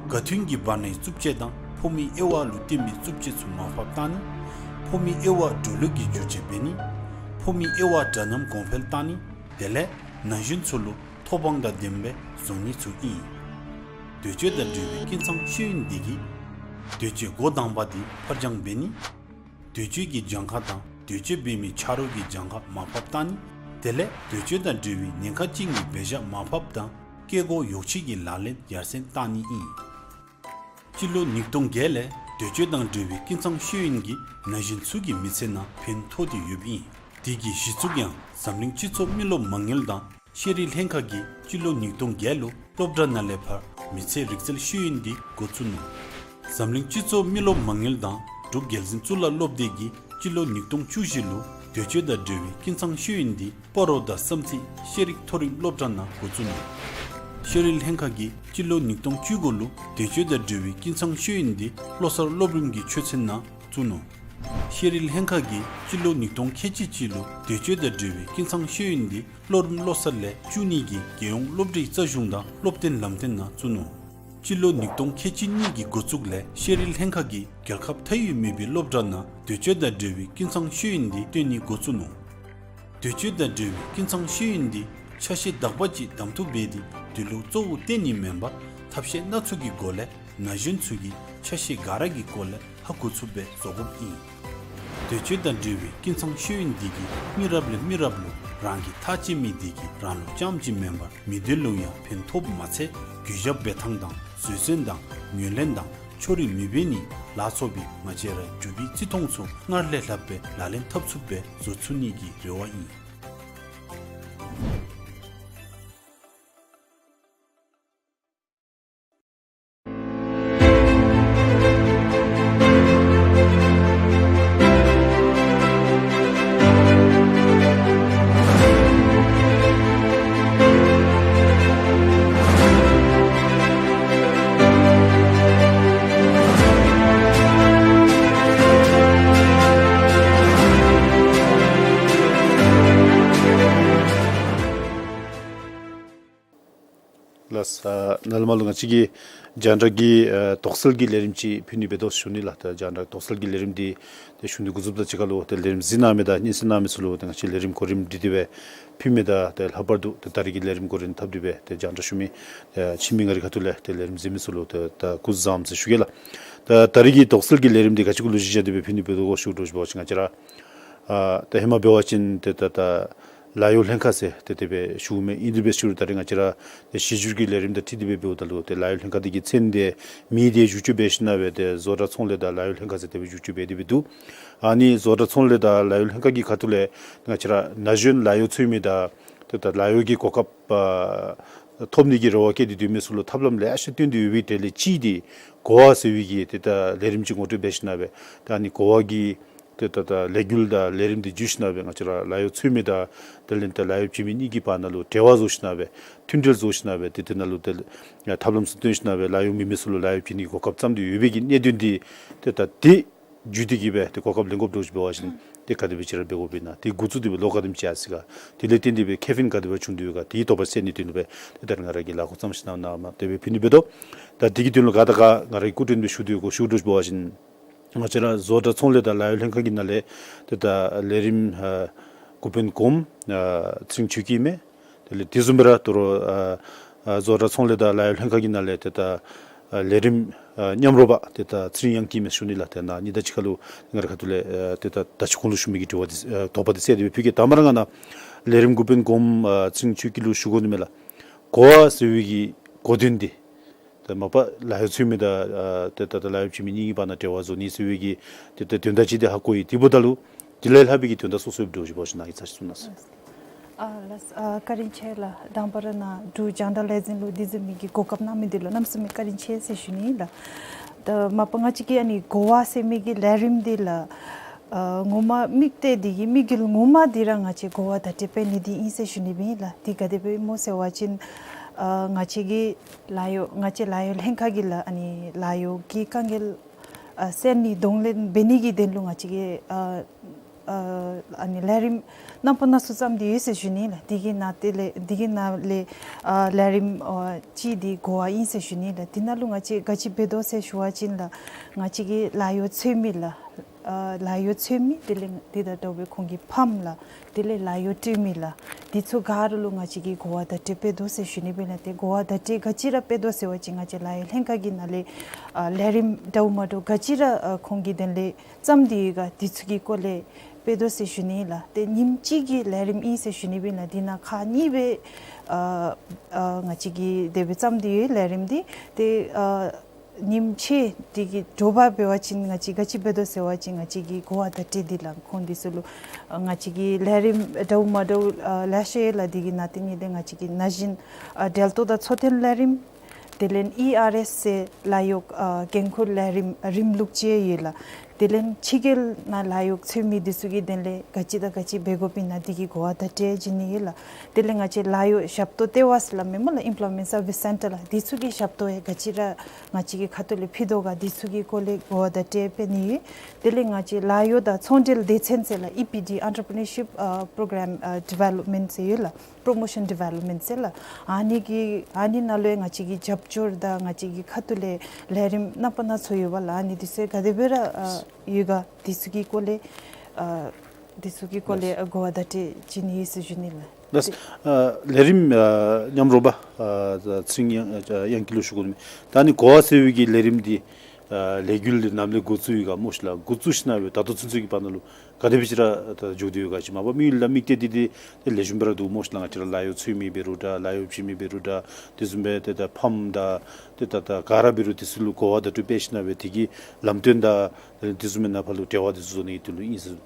ག་དོན་གྱི་བར་ནའི་རྩུབ་སྤྱོད་དང་ཕོ་མོའི་དབྱེ་བ་ལུ་བརྟེན་པའི་རྩུབ་སྤྱོད་ཚུ་མར་ཕབ་བཏང་ནི། ཕོ་མོའི་དབྱེ་བ་འགྲོ་ལུགས་ཀྱི་འགྱུར་བཅོས་འབད་ནི། ཕོ་མོའི་དབྱེ་བ་འདྲ་མཉམ་གོང་འཕེལ་བཏང་ནི། དེ་ལས་ན་གཞོན་ཚུ་ལུ་ཐོབ་དབང་དང་ལྡན་པའི་བཟོ་ནི་ཚུ་ཨིན། འདོད་སྤྱོད་དང་འབྲེལ་བའི་ཀུན་ཚང་ཤེས་ཡོན་འདི་གིས་འདོད་སྤྱོད་འགོ་དང་པ་དེ་ཕར་འགྱངས་འབད་ནི། འདོད་སྤྱོད་ཀྱི་གྱངས་ཁ་དང་འདོད་སྤྱོད་འབད་མི་ཆ་རོགས་ཀྱི་གྱངས་ཁ་མར་ཕབ་བཏང་ནི། དེ་ལས་འདོད་སྤྱོད་དང་འབྲེལ་བའི་ཉེན་ཁ་ཅན་གྱི་འབད་བཞག་མར་ཕབ་དང་སྐྱེ་སྒོ་ཡོ་བྱད་ཀྱི་ལག་ལེན་ཡར་སེང་བཏང་ནི་ཨིན། སྤྱི་ལོ་ཉིས་སྟོང་བརྒྱད་ལས་འདོད་སྤྱོད་དང་འབྲེལ་བའི་ཀུན་ཚང་ཤེས་ཡོན་གྱིས་ན་གཞོན་ཚུ་གི་མི་ཚེ་ནང་ཕན་ཐོགས་ཏེ་ཡོདཔ་ཨིན། དེ་གི་གཞི་བཙུགས་ཡང་འཛམ་གླིང་སྤྱི་ཚོགས་མི་རློབས་མ་དངུལ་དང་ཤེས་རིག་ལྷན་ཁག་གིས་སྤྱི་ལོ་ཉིས་སྟོང་བརྒྱད་ལུ་སློབ་གྲྭ་ནང་ལས་ཕར་མི་ཚེ་རིག་རྩལ་ཤེས་ཡོན་འདི་འགོ་བཙུགས་ནུག། འཛམ་གླིང་སྤྱི་ཚོགས་མི་རློབས་མ་དངུལ་དང་འབྲུག་རྒྱལ་འཛིན་གཙུག་ལག་སློབ་སྡེ་གིས་སྤྱི་ལོ་ཉིས་སྟོང་བཅུ་བཞི་ལུ་འདོད་སྤྱོད་དང་འབྲེལ་བའི་ཀུན་ཚང་ཤེས་ཡོན་འདི་སྤ་རོ་དང་བསམ་རྩེ་ཤེས་རིག་མཐོ་རིམ་སློབ་གྲྭ་ནང་འགོ་བཙུགས་ནུག། ཤེས་རིག་ལྷན་ཁག་གིས་སྤྱི་ལོ་ཉིས་སྟོང་བཅུ་དགུ་ལུ་འདོད་སྤྱོད་དང་འབྲེལ་བའི་ཀུན་ཚང་ཤེས་ཡོན་འདི་བློ་གསར་སློབ་རིམ་གྱི་ཆོས་ཚན་ནང་བཙུགས་ནུག། ཤེས་རིག་ལྷན་ཁག་གིས་སྤྱི་ལོ་ཉིས་སྟོང་ཁལ་གཅིག་གཅིག་ལུ་འདོད་སྤྱོད་དང་འབྲེལ་བའི་ཀུན་ཚང་ཤེས་ཡོན་འདི་སློབ་རིམ་བློ་གསར་ལས་བཅུ་གཉིས་ཀྱི་རྒྱལ་ཡོངས་སློབ་གྲྭའི་རྩ་གཞུང་དང་སློབ་སྟོན་ལམ་སྟོན་ནང་བཙུགས་ནུག། སྤྱི་ལོ་ཉིས་སྟོང་ཁལ་གཅིག་གཉིས་ཀྱི་འགོ་བཙུགས་ལས་ཤེས་རིག་ལྷན་ཁག་གིས་རྒྱལ་ཁབ་མཐའ་དབུས་མེད་པའི་སློབ་གྲྭ་ནང་འདོད་སྤྱོད་དང་འབྲེལ་བའི་ཀུན་ཚང་ཤེས་ཡོན་འདི་སྟོན་ནི་འགོ་བཙུགས་ནུག། འདོད་སྤྱོད་དང་འབྲེལ་བའི་ཀུན་ཚང་ཤེས་ཡོན་འདི་ཆ་ཤས་དག་པ་ཅིག་གདམ་འཐུ་འབད་དེ་དེ་ལུ་གཙོ་བོ་བསྟེན་ནི་མེན་པར་ཐབས་ཤེས་སྣ་ཚོགས་ཀྱི་སྒོ་ལས་ན་གཞོན་ཚུ་གིས་ཆ་ཤས་ག་ར་གི་སྐོར་ལས་ཧ་གོ་ཚུགསཔ་སྦེ་བཟོ་དགོཔ་ཨིན། འདོད་སྤྱོད་དང་འབྲེལ་བའི་ཀུན་ཚང་ཤེས་ཡོན་འདི་གིས་མི་རབས་ལས་མི་རབས་ལུ་རང་གི་ཐག་བཅད་མི་འདི་གིས་རང་ལུ་རྐྱངམ་གཅིག་མེན་པར་མི་སྡེ་ལུ་ཡང་ཕན་ཐོགསཔ་མ་ཚད་གུས་ཞབས་འབད་ཐངས་དང་བཟོད་བསྲན་དང་ངོས་ལེན་དང་ཕྱོགས་རིས་མི་འབད་ནི་ལ་སོགས་པའི་ང་བཅས་རའི་འབྲུག་པའི་བརྩི་མཐོང་ཚུ་སྔར་ལས་ལྷགཔ་སྦེ་ལག་ལེན་འཐབ་ཚུགསཔ་སྦེ་བཟོ་ཚུགས་ནི་གི་རེ་བ་ཨིན། ལ་ ཨ་ནཱ་ལས་མར་ལུ་ང་བཅས་ཀྱིས་རྒྱང་བསྒྲགས་ཀྱི་ཨ་དོགས་སེལ་གྱི་ལས་རིམ་ཅིག་ཕུལ་ནི་འབད་དོ་ཞུ་ནི་ལགས། ད་རྒྱང་བསྒྲགས་དོགས་སེལ་གྱི་ལས་རིམ་འདི་ཏེ་ཞུ་ནི་འགོ་བཙུགསཔ་དང་གཅིག་ཁར་ལུ་ཏེ་ལས་རིམ་གཟིགས་གནང་མི་དང་སྙན་གསན་གནང་མི་ཚུ་ལུ་ཏེ་ང་བཅས་ལས་རིམ་གོ་རིམ་སྒྲིག་སྟེ་སྦེ་ཕུལ་མི་དང་ཏེ་ལྷག་པར་དུ་ཏེ་ད་རིས་ཀྱི་ལས་རིམ་གོ་རིམ་འཐབ་སྟེ་སྦེ་ཏེ་རྒྱང་བསྒྲགས་ཞུ་མི་ཨ་ཁྱིམ་མི་ང་རའི་ཁ་ཐུག་ལས་ཏེ་ལས་རིམ་གཟིགས་མི་ཚུ་ལུ་ཏེ་ད་སྐུ་གཟུགས་བཟང་ཟེར་ཞུ་གེ་ལགས། ད་ད་རིས་ཀྱི་དོགས་སེལ་གྱི་ལས་རིམ་འདི་ག་ཅི་གུ་ལུ་གཞི་བཞག་སྟེ་སྦེ་ཕུལ་ནི་འབད་དོ་གོ་ཞུ་དོ་ཞུ་བ་ཅིན་ང་བཅས་ར་ཨ་ད་ཧེ་མ་འབད་བ་ཅིན་ཏེ་ད་ད་ལཱ་གཡོག་ལྷན་ཁག་ཟེར་ཏེ་དེ་སྦེ་ཞུཝ་མས། ཨིན་དེ་སྦེ་ཞུ་རུང་ད་རིས་ང་བཅས་ར་ཏེ་གཞི་བསྒྱུར་གྱི་ལས་རིམ་དང་འཁྲིལ་ཏེ་སྦེ་འབདཝ་ད་ལུ་ཏེ་ལཱ་གཡོག་ལྷན་ཁག་འདི་གི་མཚན་འདི་མིང་འདི་བསྒྱུར་བཅོས་འབད་ཞིན་ན་སྦེ་ཏེ་བཟོ་གྲྭ་ཚོང་ལས་དང་ལཱ་གཡོག་ལྷན་ཁག་ཟེར་དེ་སྦེ་བསྒྱུར་བཅོས་འབད་དེ་སྦེ་འདུག། ཨ་ནི་བཟོ་གྲྭ་ཚོང་ལས་དང་ལཱ་གཡོག་ལྷན་ཁག་གི་ཁ་ཐུག་ལས་ང་བཅས་ར་ན་གཞོན་ལཱ་གཡོག་འཚོལ་མི་དང་ཏེ་ད་ལཱ་གཡོག་གི་གོ་སྐབས་ཨ་ཐོབ་ནི་གི་རེ་བ་བསྐྱེད་དེ་སྡོད་མི་ཚུ་ལུ་ཐབས་ལམ་ལེ་ཤ་སྟོན་ཏེ་ཡོད་པའི་གྲས་ལས་གཅིག་འདི་གོ་བ་ཟེར་བའི་གི་ཏེ་ད་ལས་རིམ་ཅིག་ངོ་སྤྲོད་འབད་ཞིན་ན་སྦེ་ད་ཨ་ནི་གོ་བ་གི་ཏེ་ད་ད་ལས་འགུལ་དང་ལས་རིམ་འདི་བརྒྱུད་ཞིན་ན་སྦེ་ང་བཅས་ར་ལཱ་གཡོག་འཚོལ་མི་དང་དེ་ལས་ཏེ་ལཱ་གཡོག་བྱིན་མི་གཉིས་ཀྱི་བར་ན་ལུ་འབྲེལ་བ་བཟོ་ཞིན་ན་སྦེ་མཐུན་འབྲེལ་བཟོ་ཞིན་ན་སྦེ་ཏེ་དེ་ནང་ལུ་ཏེ་ཐབས་ལམ་ཚུ་སྟོན་ཞིན་ན་སྦེ་ལཱ་གཡོག་མེད་མི་ཚུ་ལུ་ལཱ་གཡོག་བྱིན་ནི་གོ་སྐབས་བརྩམས་ཏེ་ཡོད་པའི་གི་གནད་དོན་འདི་ཏེ་ད་དེ་བརྒྱུད་དེ་གིས་སྦེ་ཏེ་གོ་སྐབས་ལེན་དགོཔ་འདྲཝ་ཅིག་འབད་བ་ཅིན་ཏེ་ག་དེ་སྦེ་ཅིག་ར་འབད་དགོཔ་ཨིན་ན། ཏེ་འགོ་བཙུགས་ཏེ་སྦེ་ལོག་ག་དེམ་ཅིག་ཡར་སོ་ཡི་ག། དེ་ལས་བརྟེན་ཏེ་སྦེ་ཁེ་ཕན་ག་དེ་སྦེ་བྱུང་དོ་ཡོད་ག། དེའི་དོགས་པ་སེལ་ནིའི་དོན་ལུ་སྦེ་ཏེ་ད་རིས་ང་ར་གིས་ལཱ་འགོ་བརྩམས་ཞིན་ན་ནཱ་མར་དེ་སྦེ་ཕུལ་ནི་འབད་དོ། ད་དེ་གི་དོན་ལུ་ག་དང་ག་ང་རའི་སྐུ་མགྲོན་སྦེ་ཞུ་དོ་ཡོད་གོ་ཞུ་དོ་ཅིག་འབད་བ་ཅིན་ང་བཅས་ར་བཟོ་གྲྭ་ཚོང་ལས་དང་ལཱ་གཡོག་ལྷན་ཁག་གི་ནང་ལས་ཏེ་ད་ལས་རིམ་ཨ་འགོ་དཔོན་གོངམ་ཨ་ཚེ་རིང་ཆོས་སྐྱིད་མས། དེ་ལས་དེ་བཟུམ་སྦེ་ར་དོ་རུང་ཨ་ཨ་བཟོ་གྲྭ་ཚོང་ལས་དང་ལཱ་གཡོག་ལྷན་ཁག་གི་ནང་ལས་ཏེ་ད་ཨ་ལས་རིམ་ཨ་མཉམ་རོགས་པ་ཏེ་ད་ཚེ་རིང་དབྱངས་སྐྱིད་མས་ཞུ་ནི་ལགས། ཏེ་ནཱ་ཨ་ནི་དང་གཅིག་ཁར་ལུ་ང་རའི་ཁ་ཐུག་ལས་ཨ་ཏེ་ད་ད་ཅི་གོང་ལུ་ཞུ་མི་གི་དྲི་བ་འདི་ཨ་དོགས་པ་འདི་སེལ་ཏེ་སྦེ་ཕུལ་གེ། ད་མ་ར་ང་ནཱ་ལས་རིམ་འགོ་དཔོན་གོངམ་ཨ་ཚེ་རིང་ཆོས་སྐྱིད་ལུ་ཞུ་དགོ་ནི་མས་ལགས། གོ་བ་ཟེར་བའི་གི་གོ་དོན་འདི་ད་མ་པ་ལཱ་གཡོག་འཚོལ་མི་དང་ཨ་ཏེ་ད་ད་ལཱ་གཡོག་བྱིན་མི་གཉིས་ཀྱི་བར་ན་འབྲེལ་བ་བཟོ་ནི་ཟེར་བའི་གི་ཏེ་ད་དོན་དག་ཅིག་འདི་ཧ་གོ་ཡི། དེ་འབདཝ་ད་ལུ་དེ་ལས་ལྷག་པའི་གི་དོན་དག་སོ་སོ་ཡོདཔ་འདྲཝ་ཅིག་འབད་བ་ཅིན་ནཱ་གིས་ཚར་ཅིག་གསུང་གནང་ཟེར། ཨ་ལགས། ཨ་བཀའ་དྲིན་ཆེ་ལགས། དང་པ་ར་ནཱ་འབྲུག་རྒྱང་བསྒྲགས་ལས་འཛིན་ལུ་དེ་བཟུམ་མའི་གི་གོ་སྐབས་གནང་མི་འདི་ལུ་གནམ་མེད་ས་མེད་བཀའ་དྲིན་ཆེ་ཟེར་ཞུ་ནི་ལགས། ད་མ་པ་ང་བཅས་ཀྱི་ཨ་ནི་གོ་བ་ཟེར་མི་གི་ལས་རིམ་འདི་ལགས། ཨ་ངོ་མ་དམིགས་གཏད་འདི་གི་དམིགས་ཡུལ་ངོ་མ་འདི་ར་ང་བཅས་གོ་བ་བརྡ་སྤྲོད་འབད་ནི་འདི་ཨིན་ཟེར་ཞུ་ནི་སྦེ་ཨིན་ལགས། འདི་ག་དེ་སྦེ་སྨོ་ཟེར་བ་ཅིན་ཨ་ང་བཅས་ཀྱི་ལཱ་གཡོག་ང་བཅས་ལཱ་གཡོག་ལྷན་ཁག་གིས་ལགས་ཨ་ནི་ལཱ་གཡོག་གི་དཀའ་ངལ་ཨ་སེལ་ནི་གདོང་ལེན་འབད་ནི་གི་དོན་ལུ་ང་བཅས་ཀྱིས་ཨ་ཨ་ཨ་ནི་ལས་རིམ་རྣམ་པ་སྣ་ཚོགས་བརྩམས་ཏེ་ཡོད་ཟེར་ཞུ་ནི་ལགས། འདི་གི་ནང་དེ་ལས་འདི་གི་ནང་ལས་ཨ་ལས་རིམ་ཨ་གཅིག་འདི་གོ་བ་ཨིན་ཟེར་ཞུ་ནི་ལགས། འདི་ནང་ལུ་ང་བཅས་ག་ཅི་འབད་དོ་ཟེར་ཞུ་བ་ཅིན་ལགས་ང་བཅས་ཀྱི་ལཱ་གཡོག་འཚོལ་མི་ལགས། ཨ་ལཱ་གཡོག་འཚོལ་མི་དེ་ལས་དེ་དང་འདྲ་བའི་ཁོང་གི་ཕམ་ལགས། དེ་ལས་ལཱ་གཡོག་སྤྲོད་མི་ལགས། འདི་ཚུ་ག་ར་ལུ་ང་བཅས་ཀྱིས་གོ་བ་བརྡ་སྤྲོད་འབད་དོ་ཟེར་ཞུ་ནི་སྦེ་ལགས། ཏེ་གོ་བ་བརྡ་སྤྲོད་ག་ཅི་ར་འབད་དོ་ཟེར་བ་ཅིན་ང་བཅས་ལཱ་གཡོག་ལྷན་ཁག་གི་ནང་ལས་ཨ་ལས་རིམ་འདྲཝ་མ་འདྲཝ་ག་ཅི་ར་ཨ་ཁོང་གི་དོན་ལས་བརྩམས་ཏེ་ཡོད་ག་འདི་ཚུ་གི་སྐོར་ལས་འབད་དོ་ཟེར་ཞུ་ནི་ལགས། ཏེ་ཉིནམ་གཅིག་གི་ལས་རིམ་ཨིན་ཟེར་ཞུ་ནི་སྦེ་ལགས། འདི་ནང་ཁག་གཉིས་སྦེ་ཨ་ཨ་ང་བཅས་ཀྱིས་དེ་སྦེ་བརྩམས་ཏེ་ཡོད་ལས་རིམ་འདི། ཏེ་ཨ་ཉིནམ་ཕྱེད་འདི་གི་དྲོ་པ་འབད་བ་ཅིན་ང་བཅས་ག་ཅི་འབད་དོ་ཟེར་བ་ཅིན་ང་བཅས་ཀྱིས་གོ་བ་བརྡ་སྤྲོད་འདི་ལགས་ཁོང་འདི་ཚུ་ལུ་ཨ་ང་བཅས་ཀྱི་ལས་རིམ་འདྲཝ་མ་འདྲཝ་ཨ་ལེ་ཤ་ཡོད་ལགས། འདི་གི་ནང་དེ་ནང་ལས་ང་བཅས་ཀྱི་ན་གཞོན་ཨ་འབྲེལ་གཏོགས་དང་འཚོ་རྟེན་ལས་རིམ་དེ་ལས་ཨི་ཨར་ཨེསི་ཟེར་ལཱ་གཡོག་ཨ་འགན་ཁུར་ལས་རིམ་རིམ་ལུགས་ཅིག་ཡོད་ལགས། དེ་ལས་ཕྱི་རྒྱལ་ནང་ལཱ་གཡོག་འཚོལ་མི་འདི་ཚུ་གི་དོན་ལས་ག་ཅི་དང་ག་ཅི་འབད་དགོཔ་ཨིན་ན་འདི་གི་གོ་བ་བརྡ་སྤྲོད་བྱིན་ནི་ཡོད་ལགས། དེ་ལས་ང་བཅས་ལཱ་གཡོག་ཞབས་ཏོག་ལྟེ་བ་ཟེར་སླབ་མི་སྨོ་ལགས། Employment Service Centre ལགས། འདི་ཚུ་གི་ཞབས་ཏོག་ཡང་ག་ཅི་ར་ང་བཅས་ཀྱི་ཁ་ཐུག་ལས་ཕུལ་དོ་ག་འདི་ཚུ་གི་སྐོར་ལས་གོ་བ་བརྡ་སྤྲོད་འབད་ནི་ཡོད། དེ་ལས་ང་བཅས་ལཱ་གཡོག་དང་ཚོང་འབྲེལ་སྡེ་ཚན་ཟེར་ལགས། ཨི་པི་ཌི་Entrepreneurship ཨ་Program ཨ་Development ཟེར་ཡོད་ལགས། Promotion Development ཟེར་ལགས། ཨ་ནི་གི་ཨ་ནི་ནང་ལུ་ཡང་ང་བཅས་ཀྱི་རྒྱབ་སྐྱོར་དང་ང་བཅས་ཀྱི་ཁ་ཐུག་ལས་ལས་རིམ་རྣམ་པ་སྣ་ཚོགས་ཡོད་པ་ལགས། ཨ་ནི་འདི་ཚུ་ག་དེ་སྦེ་ར་ཨ་ཡོད་ག་འདི་ཚུ་གི་སྐོར་ལས་ཨ་འདི་ཚུ་གི་སྐོར་ལས་ཨ་གོ་བ་བརྡ་སྤྲོད་བྱིན་ནི་ཡོད་ཟེར་ཞུ་ནི་ལགས། ལགས། ཨ་ལས་རིམ་ཨ་མཉམ་རོགས་པ་ཨ་ཚེ་རིང་དབྱངས་ཨ་དབྱངས་སྐྱིད་ལུ་ཞུ་དགོ་ནི་མས། ད་ཨ་ནི་གོ་བ་ཟེར་བའི་གི་ལས་རིམ་འདི་ཨ་ལས་འགུལ་འདི་ནམ་ལས་འགོ་བཙུགས་ཡི་ག་སྨོ་ཤིག་ལགས། འགོ་བཙུགས་ཞིན་ན་སྦེ་ད་ལྟོ་ཚུན་ཚོད་ཀྱི་བར་ན་ལུ་ག་དེ་སྦེ་ཅིག་ར་ད་འགྱོ་སྟེ་ཡོད་ག་ཅིག། མ་པ་དམིགས་ཡུལ་དང་དམིགས་གཏད་འདི་ཏེ་ལེགས་ཤོམ་སྦེ་ར་འདུག་སྨོ་ཤིག་ལགས། ང་བཅས་ར་ལཱ་གཡོག་འཚོལ་མི་འབད་རུང་འདྲ་ལཱ་གཡོག་བྱིན་མི་འབད་རུང་འདྲ་དེ་བཟུམ་སྦེ་ཏེ་ད་ཕམ་དང་ཏེ་ད་ད་ག་ར་འབད་རུང་དེ་ཚུ་ལུ་གོ་བ་བརྡ་སྤྲོད་འབད་ཞིན་ན་སྦེ་དེ་གི་ལམ་སྟོན་དང་དེ་བཟུམ་མའི་ནང་ཕར་ལུ་འབྲེལ་བ་དེ་ཚུ་བཟོ་ནི་གི་དོན་ལུ་ཨིན་ཟེར།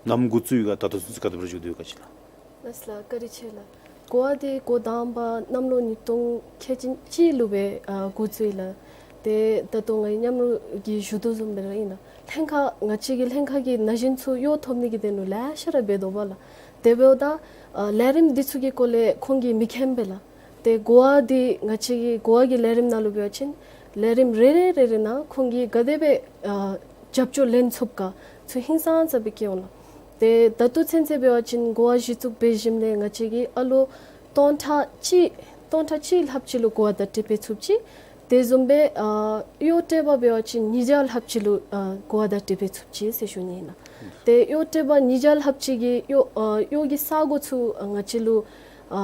ནམ་འགོ་བཙུགས་ཡི་ག་ད་ལྟོ་ཚུན་ཚོད་ག་དེ་སྦེ་ར་འགྱོ་སྟེ་ཡོད་ག་ཅིག་ལགས། ལགས་ལགས། བཀའ་དྲིན་ཆེ་ལགས། གོ་བ་འདི་འགོ་དང་པ་གནམ་ལོ་ཉིས་སྟོང་ཁལ་གཅིག་ལུ་སྦེ་ཨ་འགོ་བཙུགས་ཡི་ལགས། ཏེ་ད་ལྟོ་ང་གིས་མཉམ་རོགས་ཀྱིས་ཞུ་དོ་བཟུམ་སྦེ་ར་ཨིན་ལགས། ལྷན་ཁག་ང་བཅས་ཀྱི་ལྷན་ཁག་གི་ན་གཞོན་ཚུ་གཡོག་ཐོབ་ནི་གི་དོན་ལུ་ལེ་ཤ་ར་འབད་དོ་བ་ལགས། དེ་འབདཝ་ད་ཨ་ལས་རིམ་འདི་ཚུ་གི་སྐོར་ལས་ཁོང་གིས་མི་མཁྱེན་པས་ལགས། ཏེ་གོ་བ་འདི་ང་བཅས་ཀྱི་གོ་བ་གི་ལས་རིམ་ནང་ལུ་འབད་བ་ཅིན་ལས་རིམ་རེ་རེ་རེ་རེ་ནང་ཁོང་གིས་ག་དེ་སྦེ་ཨ་རྒྱབ་སྐྱོར་ལེན་ཚུགས་ག་ཚུ་ཧིང་སངས་ས་སྦེ་སྐྱེ་འོང་ལགས། ཏེ་ད་ལྟོ་ཚུན་ཚོད་འབད་བ་ཅིན་གོ་བ་གཞི་བཙུགས་འབད་ཞིནམ་ལས་ང་བཅས་ཀྱིས་ཨ་ལོ་སྟོང་ཕྲག་གཅིག་ སྟོང་ཕྲག་གཅིག་ལྷགཔ་ཅིག་ལུ་གོ་བ་བརྡ་སྤྲོད་འབད་ཚུགསཔ་ཅིག། དེ་བཟུམ་སྦེ་ཨ་གཡོག་སྤྲོད་པ་འབད་བ་ཅིན་ཉིས་བརྒྱ་ལྷགཔ་ཅིག་ལུ་ཨ་གོ་བ་བརྡ་སྤྲོད་འབད་ཚུགསཔ་ཅིག་ཟེར་ཞུ་ནི་ཨིན་ལགས། ཏེ་གཡོག་སྤྲོད་པ་ཉིས་བརྒྱ་ལྷགཔ་ཅིག་གིས་གཡོག་ཨ་གཡོག་གི་ས་གོ་ཚུ་ཨ་ང་བཅས་ལུ་ཨ་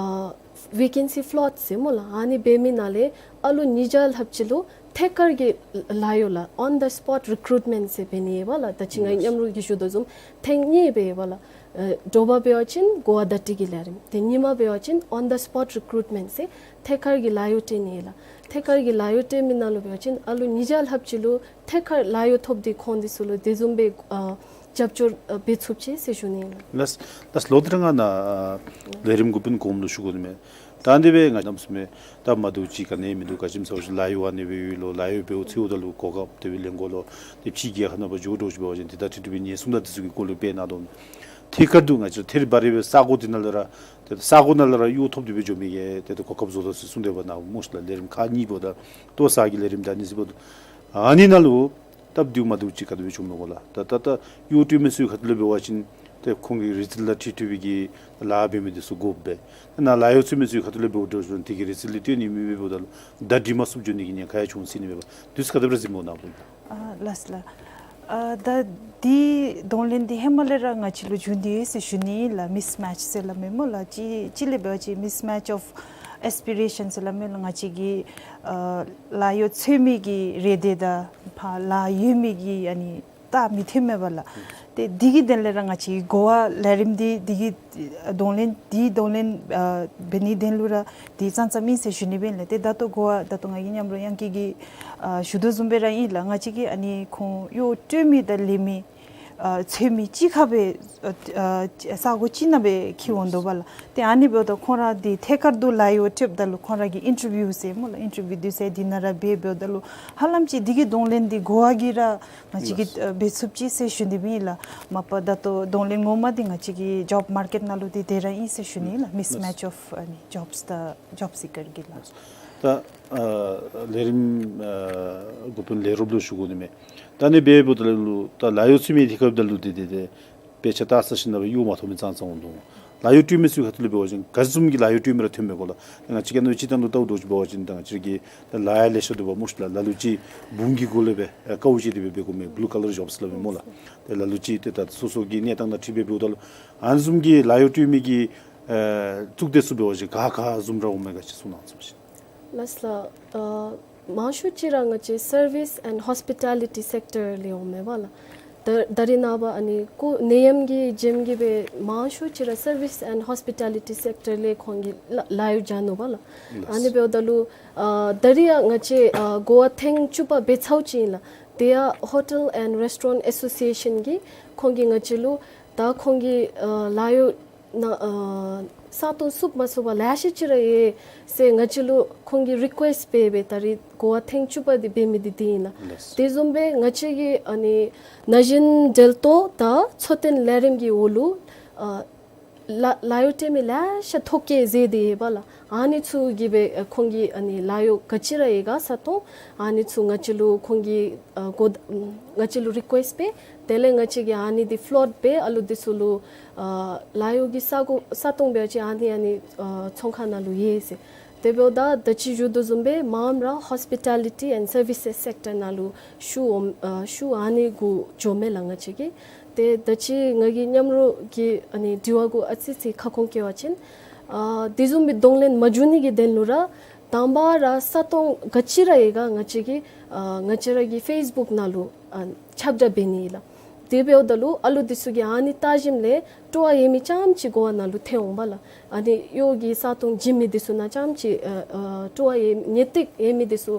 ཝེ་ཀེན་སི་ཕློཊ་ཟེར་སྨོ་ལགས། ཨ་ནི་འབད་མི་ནང་ལས་ཨ་ལུ་ཉིས་བརྒྱ་ལྷགཔ་ཅིག་ལུ་ཐད་ཀར་གྱི་ལཱ་གཡོག་ལགས། on the spot recruitment ཟེར་འབད་ནི་ཡོད་པ་ལགས། ད་ཅི་ང་མཉམ་རོགས་ཀྱིས་ཞུ་དོ་བཟུམ་ཐེངས་གཉིས་སྦེ་ཡོད་པ་ལགས། ཨ་དྲོ་པ་འབད་བ་ཅིན་གོ་བ་བརྡ་སྤྲོད་ཀྱི་ལས་རིམ། ཏེ་ཉིནམ་འབད་བ་ཅིན་on the spot recruitment ཟེར་ཐད་ཀར་གྱི་ལཱ་གཡོག་སྤྲོད་ནི་ལགས། ཐད་ཀར་གྱི་ལཱ་གཡོག་སྤྲོད་མི་ནང་ལུ་འབད་བ་ཅིན་ཨ་ལུ་ཉིས་བརྒྱ་ལྷགཔ་ཅིག་ལུ་ཐད་ཀར་ལཱ་གཡོག་ཐོབ་སྟེ་ཁོང་འདི་ཚུ་ལུ་དེ་བཟུམ་སྦེ་ཨ་རྒྱབ་སྐྱོར་ཨ་འབད་ཚུགསཔ་ཅིག་ཟེར་ཞུ་ནི་ཨིན་ལགས། ལགས་ལགས། ལོག་སྟེ་ར་ང་ནཱ་ཨ་ལས་རིམ་འགོ་དཔོན་གོངམ་ལུ་ཞུ་དགོ་ནི་མས། ད་དེ་སྦེ་ང་གནམ་མེད་ས་མེད་སྟབས་མ་བདེཝ་ཅིག་ག་ནི་མིན་འདུག། ག་ཅི་སྨོ་ཟེར་བ་ཅིན་ལཱ་གཡོག་ཨ་ནི་སྦེ་ཡོད་ལོ། ལཱ་གཡོག་འབདཝ་ཚེ་འོ་ད་ལུ་གོ་སྐབས་དེ་སྦེ་ལེན་དགོ་ལོ། ཏེ་ཕྱིའི་རྒྱལ་ཁབ་ནང་འབད་འགྱོ་འགྱོཝ་ཅིག་འབད་བ་ཅིན་དེ་དང་འཁྲིལ་ཏེ་སྦེ་ཉེན་སྲུང་དང་དེ་ཚུ་གི་སྐོར་ལུ་སྦེ་ནཱ་དོ་ཐད་ཀར་དུ་ང་བཅས་ཐད་རི་བ་རི་སྦེ་ས་གོ་དེ་ནང་ལས་ར་ཏེ་ས་གོ་ནང་ལས་ར་གཡོག་ཐོབ་སྟེ་སྦེ་འགྱོ་མི་གི་ཏེ་ཏེ་གོ་སྐབས་བཟོ་དོ་ཟེར་གསུངས་ཏེ་འབདཝ་ནཱ་སྨོ་ཤིག་ལགས། ལས་རིམ་ཁག་གཉིས་འབདཝ་ད་ལྟོ་ཚང་གི་ལས་རིམ་དང་ཨ་ནི་ཟེརཝ་ད་ཨ་ནི་ནང་ལུ་སྟབས་བདེཝ་མ་བདེཝ་ཅིག་ག་དེ་སྦེ་བྱུངམ་མས་གོ་ལགས། ད་ད་ད་གཡོག་སྤྲོད་མི་ཚུ་གི་ཁ་ཐུག་ལས་འབད་བ་ཅིན་ཏེ་ཁོང་གི་རིག་རྩལ་དང་འཁྲིལ་འཁྲིལ་བའི་གི་ལཱ་འབད་མི་དེ་ཚུ་དགོཔ་སྦེ། ད་ནཱ་ལཱ་གཡོག་འཚོལ་མི་ཚུ་གི་ཁ་ཐུག་ལས་འབདཝ་ད་ལུ་དེ་གི་རིག་རྩལ་འདི་སྟོན་ནི་མེད་པར་འབདཝ་ད་ལུ་ད་འགྲིག་མ་ཚུགསཔ་འགྱོ་ནི་གི་ཉེན་ཁ་ཡང་བྱུང་སྲིད་ནི་མས་པ། དུས་ཚོད་ག་དེ་སྦེ་ར་གཟིགསམ་མས་གོ་ནཱ་བུ། ཨ་ལགས་ལགས། ཨ་ད་འདི་གདོང་ལེན་འདི་ཧེ་མ་ལས་ར་ང་བཅས་ལུ་བྱུང་སྟེ་ཡོད་ཟེར་ཞུ་ནི་ལགས། མིསི་མེཆ་ཟེར་སླབ་མས་སྨོ་ལགས། གཅིག་གཅིག་ལས་འབད་བ་ཅིན་mismatch of aspirations ཟེར་སླབ་མས་ལགས། ང་བཅས་ཀྱི་ཨ་ལཱ་གཡོག་འཚོལ་མི་གི་རེ་འདོད་དང་ཕར་ལཱ་གཡོག་མི་གི་ཨ་ནི་ད་མི་མཐུན་མས་པ་ལགས། ཏེ་འདི་གི་དོན་ལས་ར་ང་བཅས་གོ་བ་ལས་རིམ་འདི་འདི་གི་གདོང་ལེན་འདི་གདོང་ལེན་ཨ་འབད་ནིའི་དོན་ལུ་ར་འདི་ཙང་ཙང་ཨིན་ཟེར་ཞུ་ནི་སྦེ་ཨིན་ལགས། ཏེ་ད་ལྟོ་གོ་བ་ད་ལྟོ་ང་གི་མཉམ་རོགས་ཡང་ཀི་གིས་ཨ་ཞུ་དོ་བཟུམ་སྦེ་ར་ཨིན་ལགས། ང་བཅས་ཀྱི་ཨ་ནི་ཁོང་གཡོག་སྤྲོད་མི་དང་ལས་མི་ཨ་འཚོལ་མི་གཅིག་ཁར་སྦེ་ཨ་ཨ་ས་གོ་གཅིག་ནང་སྦེ་འཁྱིད་འོང་དོ་བ་ལགས། ཏེ་ཨ་ནི་འབདཝ་ད་ཁོང་ར་འདི་ཐད་ཀར་དུ་ལཱ་གཡོག་འཚོལཝ་ད་ལུ་ཁོང་ར་གིས་ཨིན་ཊར་བིའུ་ཟེར་སྨོ་ལགས། ཨིན་ཊར་བིའུ་འདི་ཚུ་འདི་ནང་ར་འབད་འབདཝ་ད་ལུ་ཧ་ལམ་ཅིག་འདི་གི་གདོང་ལེན་འདི་གོ་བ་གིས་ར་ང་བཅས་ཀྱིས་ཨ་འབད་ཚུགསཔ་ཅིག་ཟེར་ཞུ་ནི་སྦེ་ཨིན་ལགས། མ་པ་ད་ལྟོ་གདོང་ལེན་ངོ་མ་འདི་ང་བཅས་ཀྱི་ཇོབ་མར་ཀེཊ་ནང་ལུ་འདི་དེ་ར་ཨིན་ཟེར་ཞུ་ནི་ལགས། མིསི་མེཆ་ཨོཕ་ཨ་ནི་ཇོབས་དང་ཇོབ་སི་ཀར་གྱི་ལགས། ད་ཨ་ལས་རིམ་ཨ་འགོ་དཔོན་ལས་རོགསཔ་ལུ་ཞུ་དགོ་ནི་མས། ད་ཨ་ནི་འབདཝ་ད་ལུ་ད་ལཱ་གཡོག་འཚོལ་མི་འདི་ཁར་ད་ལུ་ཏེ་ཏེ་ཏེ་དཔེ་ཆ་ལྟ་ས་ཅིག་ནང་སྦེ་གཡོག་མ་ཐོབ་མི་ཙང་ཙང་འོང་དོ། ལཱ་གཡོག་སྤྲོད་མི་ཚུ་གི་ཁ་ཐུག་ལས་འབད་བ་ཅིན་ག་བཟུམ་གྱི་ལཱ་གཡོག་སྤྲོད་མི་ར་ཐོན་མས་གོ་ལགས། ང་བཅས་ཀྱིས་ཨ་ནི་སྤྱིར་བཏང་དུ་བལྟཝ་ད་ཅིག་འབད་བ་ཅིན་ད་ང་བཅས་ཀྱི་ད་ལཱ་ཡང་ལེ་ཤ་འདུག་པ་སྨོ་ཤིག་ལགས། ལ་ལུ་ཅིག་སྦུག་གི་གུ་ལས་སྦེ་ཨ་དཀའཝ་སྤྱད་དེ་སྦེ་འབད་དགོ་མི་བུ་ལུ་ཀ་ལར་ཇོབས་ཟེར་སླབ་མས་སྨོ་ལགས། ཏེ་ལ་ལུ་ཅིག་ཏེ་ད་སོ་སོ་གི་གནས་སྟངས་དང་འཁྲིལ་སྦེ་འབདཝ་ད་ལུ་ཨ་ནི་བཟུམ་གྱི་ལཱ་གཡོག་སྤྲོད་མི་གི་ཨེ་གཙུག་སྡེ་ཚུ་འབད་བ་ཅིན་ག་ག་བཟུམ་ར་འོང་མས་ག་ཅིག་གསུང་གནང་ཟེར་བ་ཅིན། ལགས་ལགས། ཨ་མང་ཤོས་ཅིག་ར་ང་བཅས་Service and Hospitality Sector ལས་འོང་མས་པ་ལགས། ད་ད་རེས་ནངས་པ་ཨ་ནི་ཁོང་ནད་ཡམས་ཀྱི་རྐྱེན་གྱིས་སྦེ་མང་ཤོས་ཅིག་ར་Service and Hospitality Sector ལས་ཁོང་གིས་ལཱ་ལཱ་གཡོག་བྱིན་ནུག་པ་ལགས། ཨ་ནི་འབདཝ་ད་ལུ་ཨ་ད་རེས་ཡང་ང་བཅས་ཨ་གོ་བ་ཐེངས་བཅུ་པ་འབད་ཚརཝ་ཅིག་ཨིན་ལགས། དེ་ཡང་Hotel and Restaurant Association གིས་ཁོང་གིས་ང་བཅས་ལུ་ད་ཁོང་གིས་ཨ་ལཱ་གཡོག་ནང་ཨ་ས་སྟོང་བཙུགས་མ་ཚུགས་པར་ལེ་ཤ་ཅིག་ར་ཡོད་ཟེར་ང་བཅས་ལུ་ཁོང་གིས་རི་ཀུ་ཨེསཊ་འབད་སྦེ་ད་རེས་གོ་བ་ཐེངས་བཅུ་པ་འདི་འབད་མི་འདི་འདི་ཨིན་ལགས། ལགས། དེ་བཟུམ་སྦེ་ང་བཅས་ཀྱི་ཨ་ནི་ན་གཞོན་འབྲེལ་གཏོགས་དང་འཚོ་རྟེན་ལས་རིམ་གྱི་འོག་ལུ་ཨ་ལཱ་ལཱ་གཡོག་སྤྲོད་མི་ལེ་ཤ་ཐོ་བཀོད་མཛད་དེ་ཡོད་པ་ལགས། ཨ་ནི་ཚུ་གིས་སྦེ་ཨ་ཁོང་གིས་ཨ་ནི་ལཱ་གཡོག་ག་ཅི་ར་ཡོད་ག་ས་སྟོང་ཨ་ནི་ཚུ་ང་བཅས་ལུ་ཁོང་གིས་ཨ་གོ་ང་བཅས་ལུ་རི་ཀུ་ཨེསཊ་འབད། དེ་ལས་ང་བཅས་ཀྱིས་ཨ་ནི་འདི་ཕློཊ་འབད་ཨ་ལུ་འདི་ཚུ་ལུ་ཨ་ལཱ་གཡོག་གི་ས་གོ་ས་སྟོང་འབད་བ་ཅིན་ཨ་ནི་ཨ་ནི་ཨ་ཚོང་ཁང་ནང་ལུ་ཡོད་ཟེར། དེ་འབདཝ་ད་ད་ཅི་ཞུ་དོ་བཟུམ་སྦེ་མངམ་ར་Hospitality and Services Sector ནང་ལུ་ཤུགས་འོང་ཨ་ཤུགས་ཨ་ནི་གུ་འགྱོཝ་མས་ལགས་ང་བཅས་ཀྱིས། ཏེ་ད་ཅི་ང་གི་མཉམ་རོགས་ཀྱི་ཨ་ནི་དྲི་བ་གུ་ཨ་ཙི་ཙི་ཁ་སྐོང་བཀོད་པ་ཅིན་ཨ་དེ་བཟུམ་སྦེ་གདོང་ལེན་མ་བྱུང་ནི་གི་དོན་ལུ་ར་དང་པ་ར་ས་སྟོང་ག་ཅི་ར་ཡོད་ག་ང་བཅས་ཀྱིས་ཨ་ང་བཅས་ར་གི་ཕེསི་བུཀ་ནང་ལུ་ཨ་ཁྱབ་བསྒྲགས་འབད་ནི་ལགས། དེ་འབདཝ་ད་ལུ་ཨ་ལུ་འདི་ཚུ་གིས་ཨ་ནི་བལྟ་ཞིནམ་ལས་སྤྲོ་བ་ཡོད་མི་རྐྱངམ་ཅིག་གོ་བ་ནང་ལུ་ཐོན་འོང་པ་ལགས། ཨ་ནི་གཡོག་གི་ས་སྟོང་བྱིན་མི་འདི་ཚུ་ནང་རྐྱངམ་ཅིག་ཨ་ཨ་སྤྲོ་བ་ཡོད་ངེས་ཏིག་ཡོད་མི་འདི་ཚུ་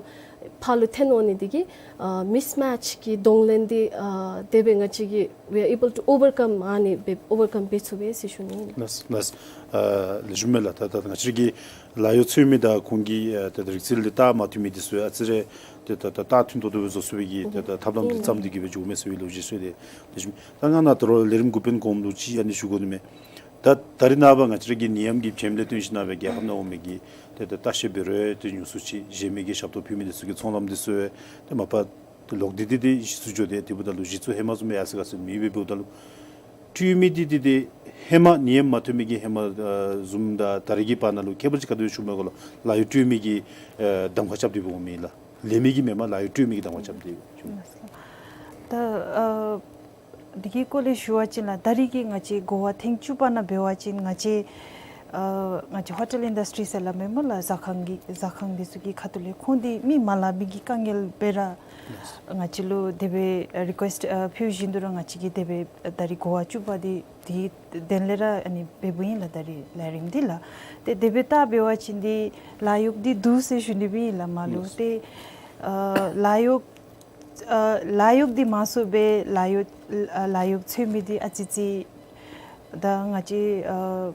ཕར་ལུ་ཐོན་འོང་ནི་འདི་གིས་ཨ་མིསི་མེཆ་གི་གདོང་ལེན་འདི་ཨ་དེ་སྦེ་ང་བཅས་ཀྱིས་we are able to overcome ཨ་ནི་སྦེ་ཨོ་བར་ཀམ་འབད་ཚུགས་པས་ཟེར་ཞུ་ནི་ཨིན། ལགས་ལགས། ཨ་ལེགས་ཤོམ་མས་ལགས། ད་ད་ང་བཅས་ཀྱི་ལཱ་གཡོག་འཚོལ་མི་དང་ཁོང་གི་ཨ་ད་ད་རིག་རྩལ་འདི་ལྟ་མ་མཐུན་མི་འདི་ཚུ་ཨ་ཙི་རེ་ཏེ་ད་ད་ད་མཐུན་ཏོག་ཏོ་སྦེ་བཟོ་ཚུགས་པའི་གི་ད་ད་ཐབས་ལམ་འདི་བརྩམས་ཏེ་གི་སྦེ་འགྱོཝ་མས་ཟེར་བའི་ལོ་རྒྱུས་ཟེར་ཏེ། ལེགས་ཤོམ། ད་ང་ནཱ་ད་རུང་ལས་རིམ་འགོ་དཔོན་གོངམ་ལུ་ཅིག་ཨ་ནི་ཞུ་དགོ་ནི་མས། ད་ད་རེས་ནངས་པ་ང་བཅས་ར་གི་ནད་ཡམས་ཀྱི་བྱེམ་ལས་བརྟེན་ཞིན་ན་སྦེ་རྒྱལ་ཁབ་ནང་འོང་མི་གི་ཏེ་ད་ལྟ་བཤལ་འབད་རུང་ཏེ་ཉུང་སུ་ཅིག་གཞན་མི་གི་ཞབས་ཏོག་ཕུལ་མི་འདི་ཚུ་གི་ཚོང་ལམ་འདི་ཚུ་ཏེ་མ་པ་ལོག་སྟེ་ཏེ་ཏེ་གཞི་བཙུགས་འགྱོ་སྟེ་དེ་འབདཝ་ད་ལུ་གཞི་བཙུགས་ཧེ་མ་བཟུམ་སྦེ་ཡར་སོང་ག་ཟེར་མེད་པས། འབདཝ་ད་ལུ་སྤྲོད་མི་འདི་ཏེ་ཏེ་ ཧེ་མ་ནད་ཡམས་མ་ཐོན་མི་གི་ཧེ་མ་ཨ་བཟུམ་དང་ད་རེས་ཀྱི་བར་ན་ལུ་ཁྱད་པར་ཅིག་ག་དེ་སྦེ་ཞུཝ་མས་གོ་ལགས། ལཱ་གཡོག་སྤྲོད་མི་གི་ཨ་གདམ་ཁ་རྐྱབ་སྟེ་འབད་འོང་མི་ལགས། ལེན་མི་གི་མེན་པར་ལཱ་གཡོག་སྤྲོད་མི་གི་གདམ་ཁ་རྐྱབ་སྟེ་འབད་འོང་། ད་ཨ་འདི་གི་སྐོར་ལས་ཞུ་བ་ཅིན་ལགས། ད་རེས་ཀྱི་ང་བཅས་གོ་བ་ཐེངས་བཅུ་པ་ནང་འབད་བ་ཅིན་ང་བཅས་ཨ་ང་བཅས་ཧོ་ཊེལ་ཨིན་ཌསི་ཊི་རི་ཟེར་སླབ་མས་སྨོ་ལགས། ཟ་ཁང་གི་ཟ་ཁང་འདི་ཚུ་གི་ཁ་ཐུག་ལས་ཁོང་འདི་མི་མ་ལང་པའི་གི་དཀའ་ངལ་འབད་ར་ང་བཅས་ལུ་དེ་སྦེ་རི་ཀུ་ཨེསཊ་ཨ་ཕུལ་བཞིན་དུ་ར་ང་བཅས་ཀྱིས་དེ་སྦེ་ད་རེས་གོ་བ་བཅུ་པ་འདི་དེའི་དོན་ལས་ར་ཨ་ནི་འབདཝ་ཨིན་ལགས། ད་རེས་ལས་རིམ་འདི་ལགས། ཏེ་དེ་སྦེ་བལྟ་འབད་བ་ཅིན་འདི་ལཱ་གཡོག་འདི་འདུག་ཟེར་ཞུ་ནི་སྦེ་ཨིན་ལགས་མར་ལུ། ལགས། ཏེ་ཨ་ལཱ་གཡོག་ཨ་ལཱ་གཡོག་འདི་མང་སུ་སྦེ་ལཱ་གཡོག་ཨ་ལཱ་གཡོག་འཚོལ་མི་འདི་ཨ་ཙི་ཙི་ད་ང་བཅས་ཨ་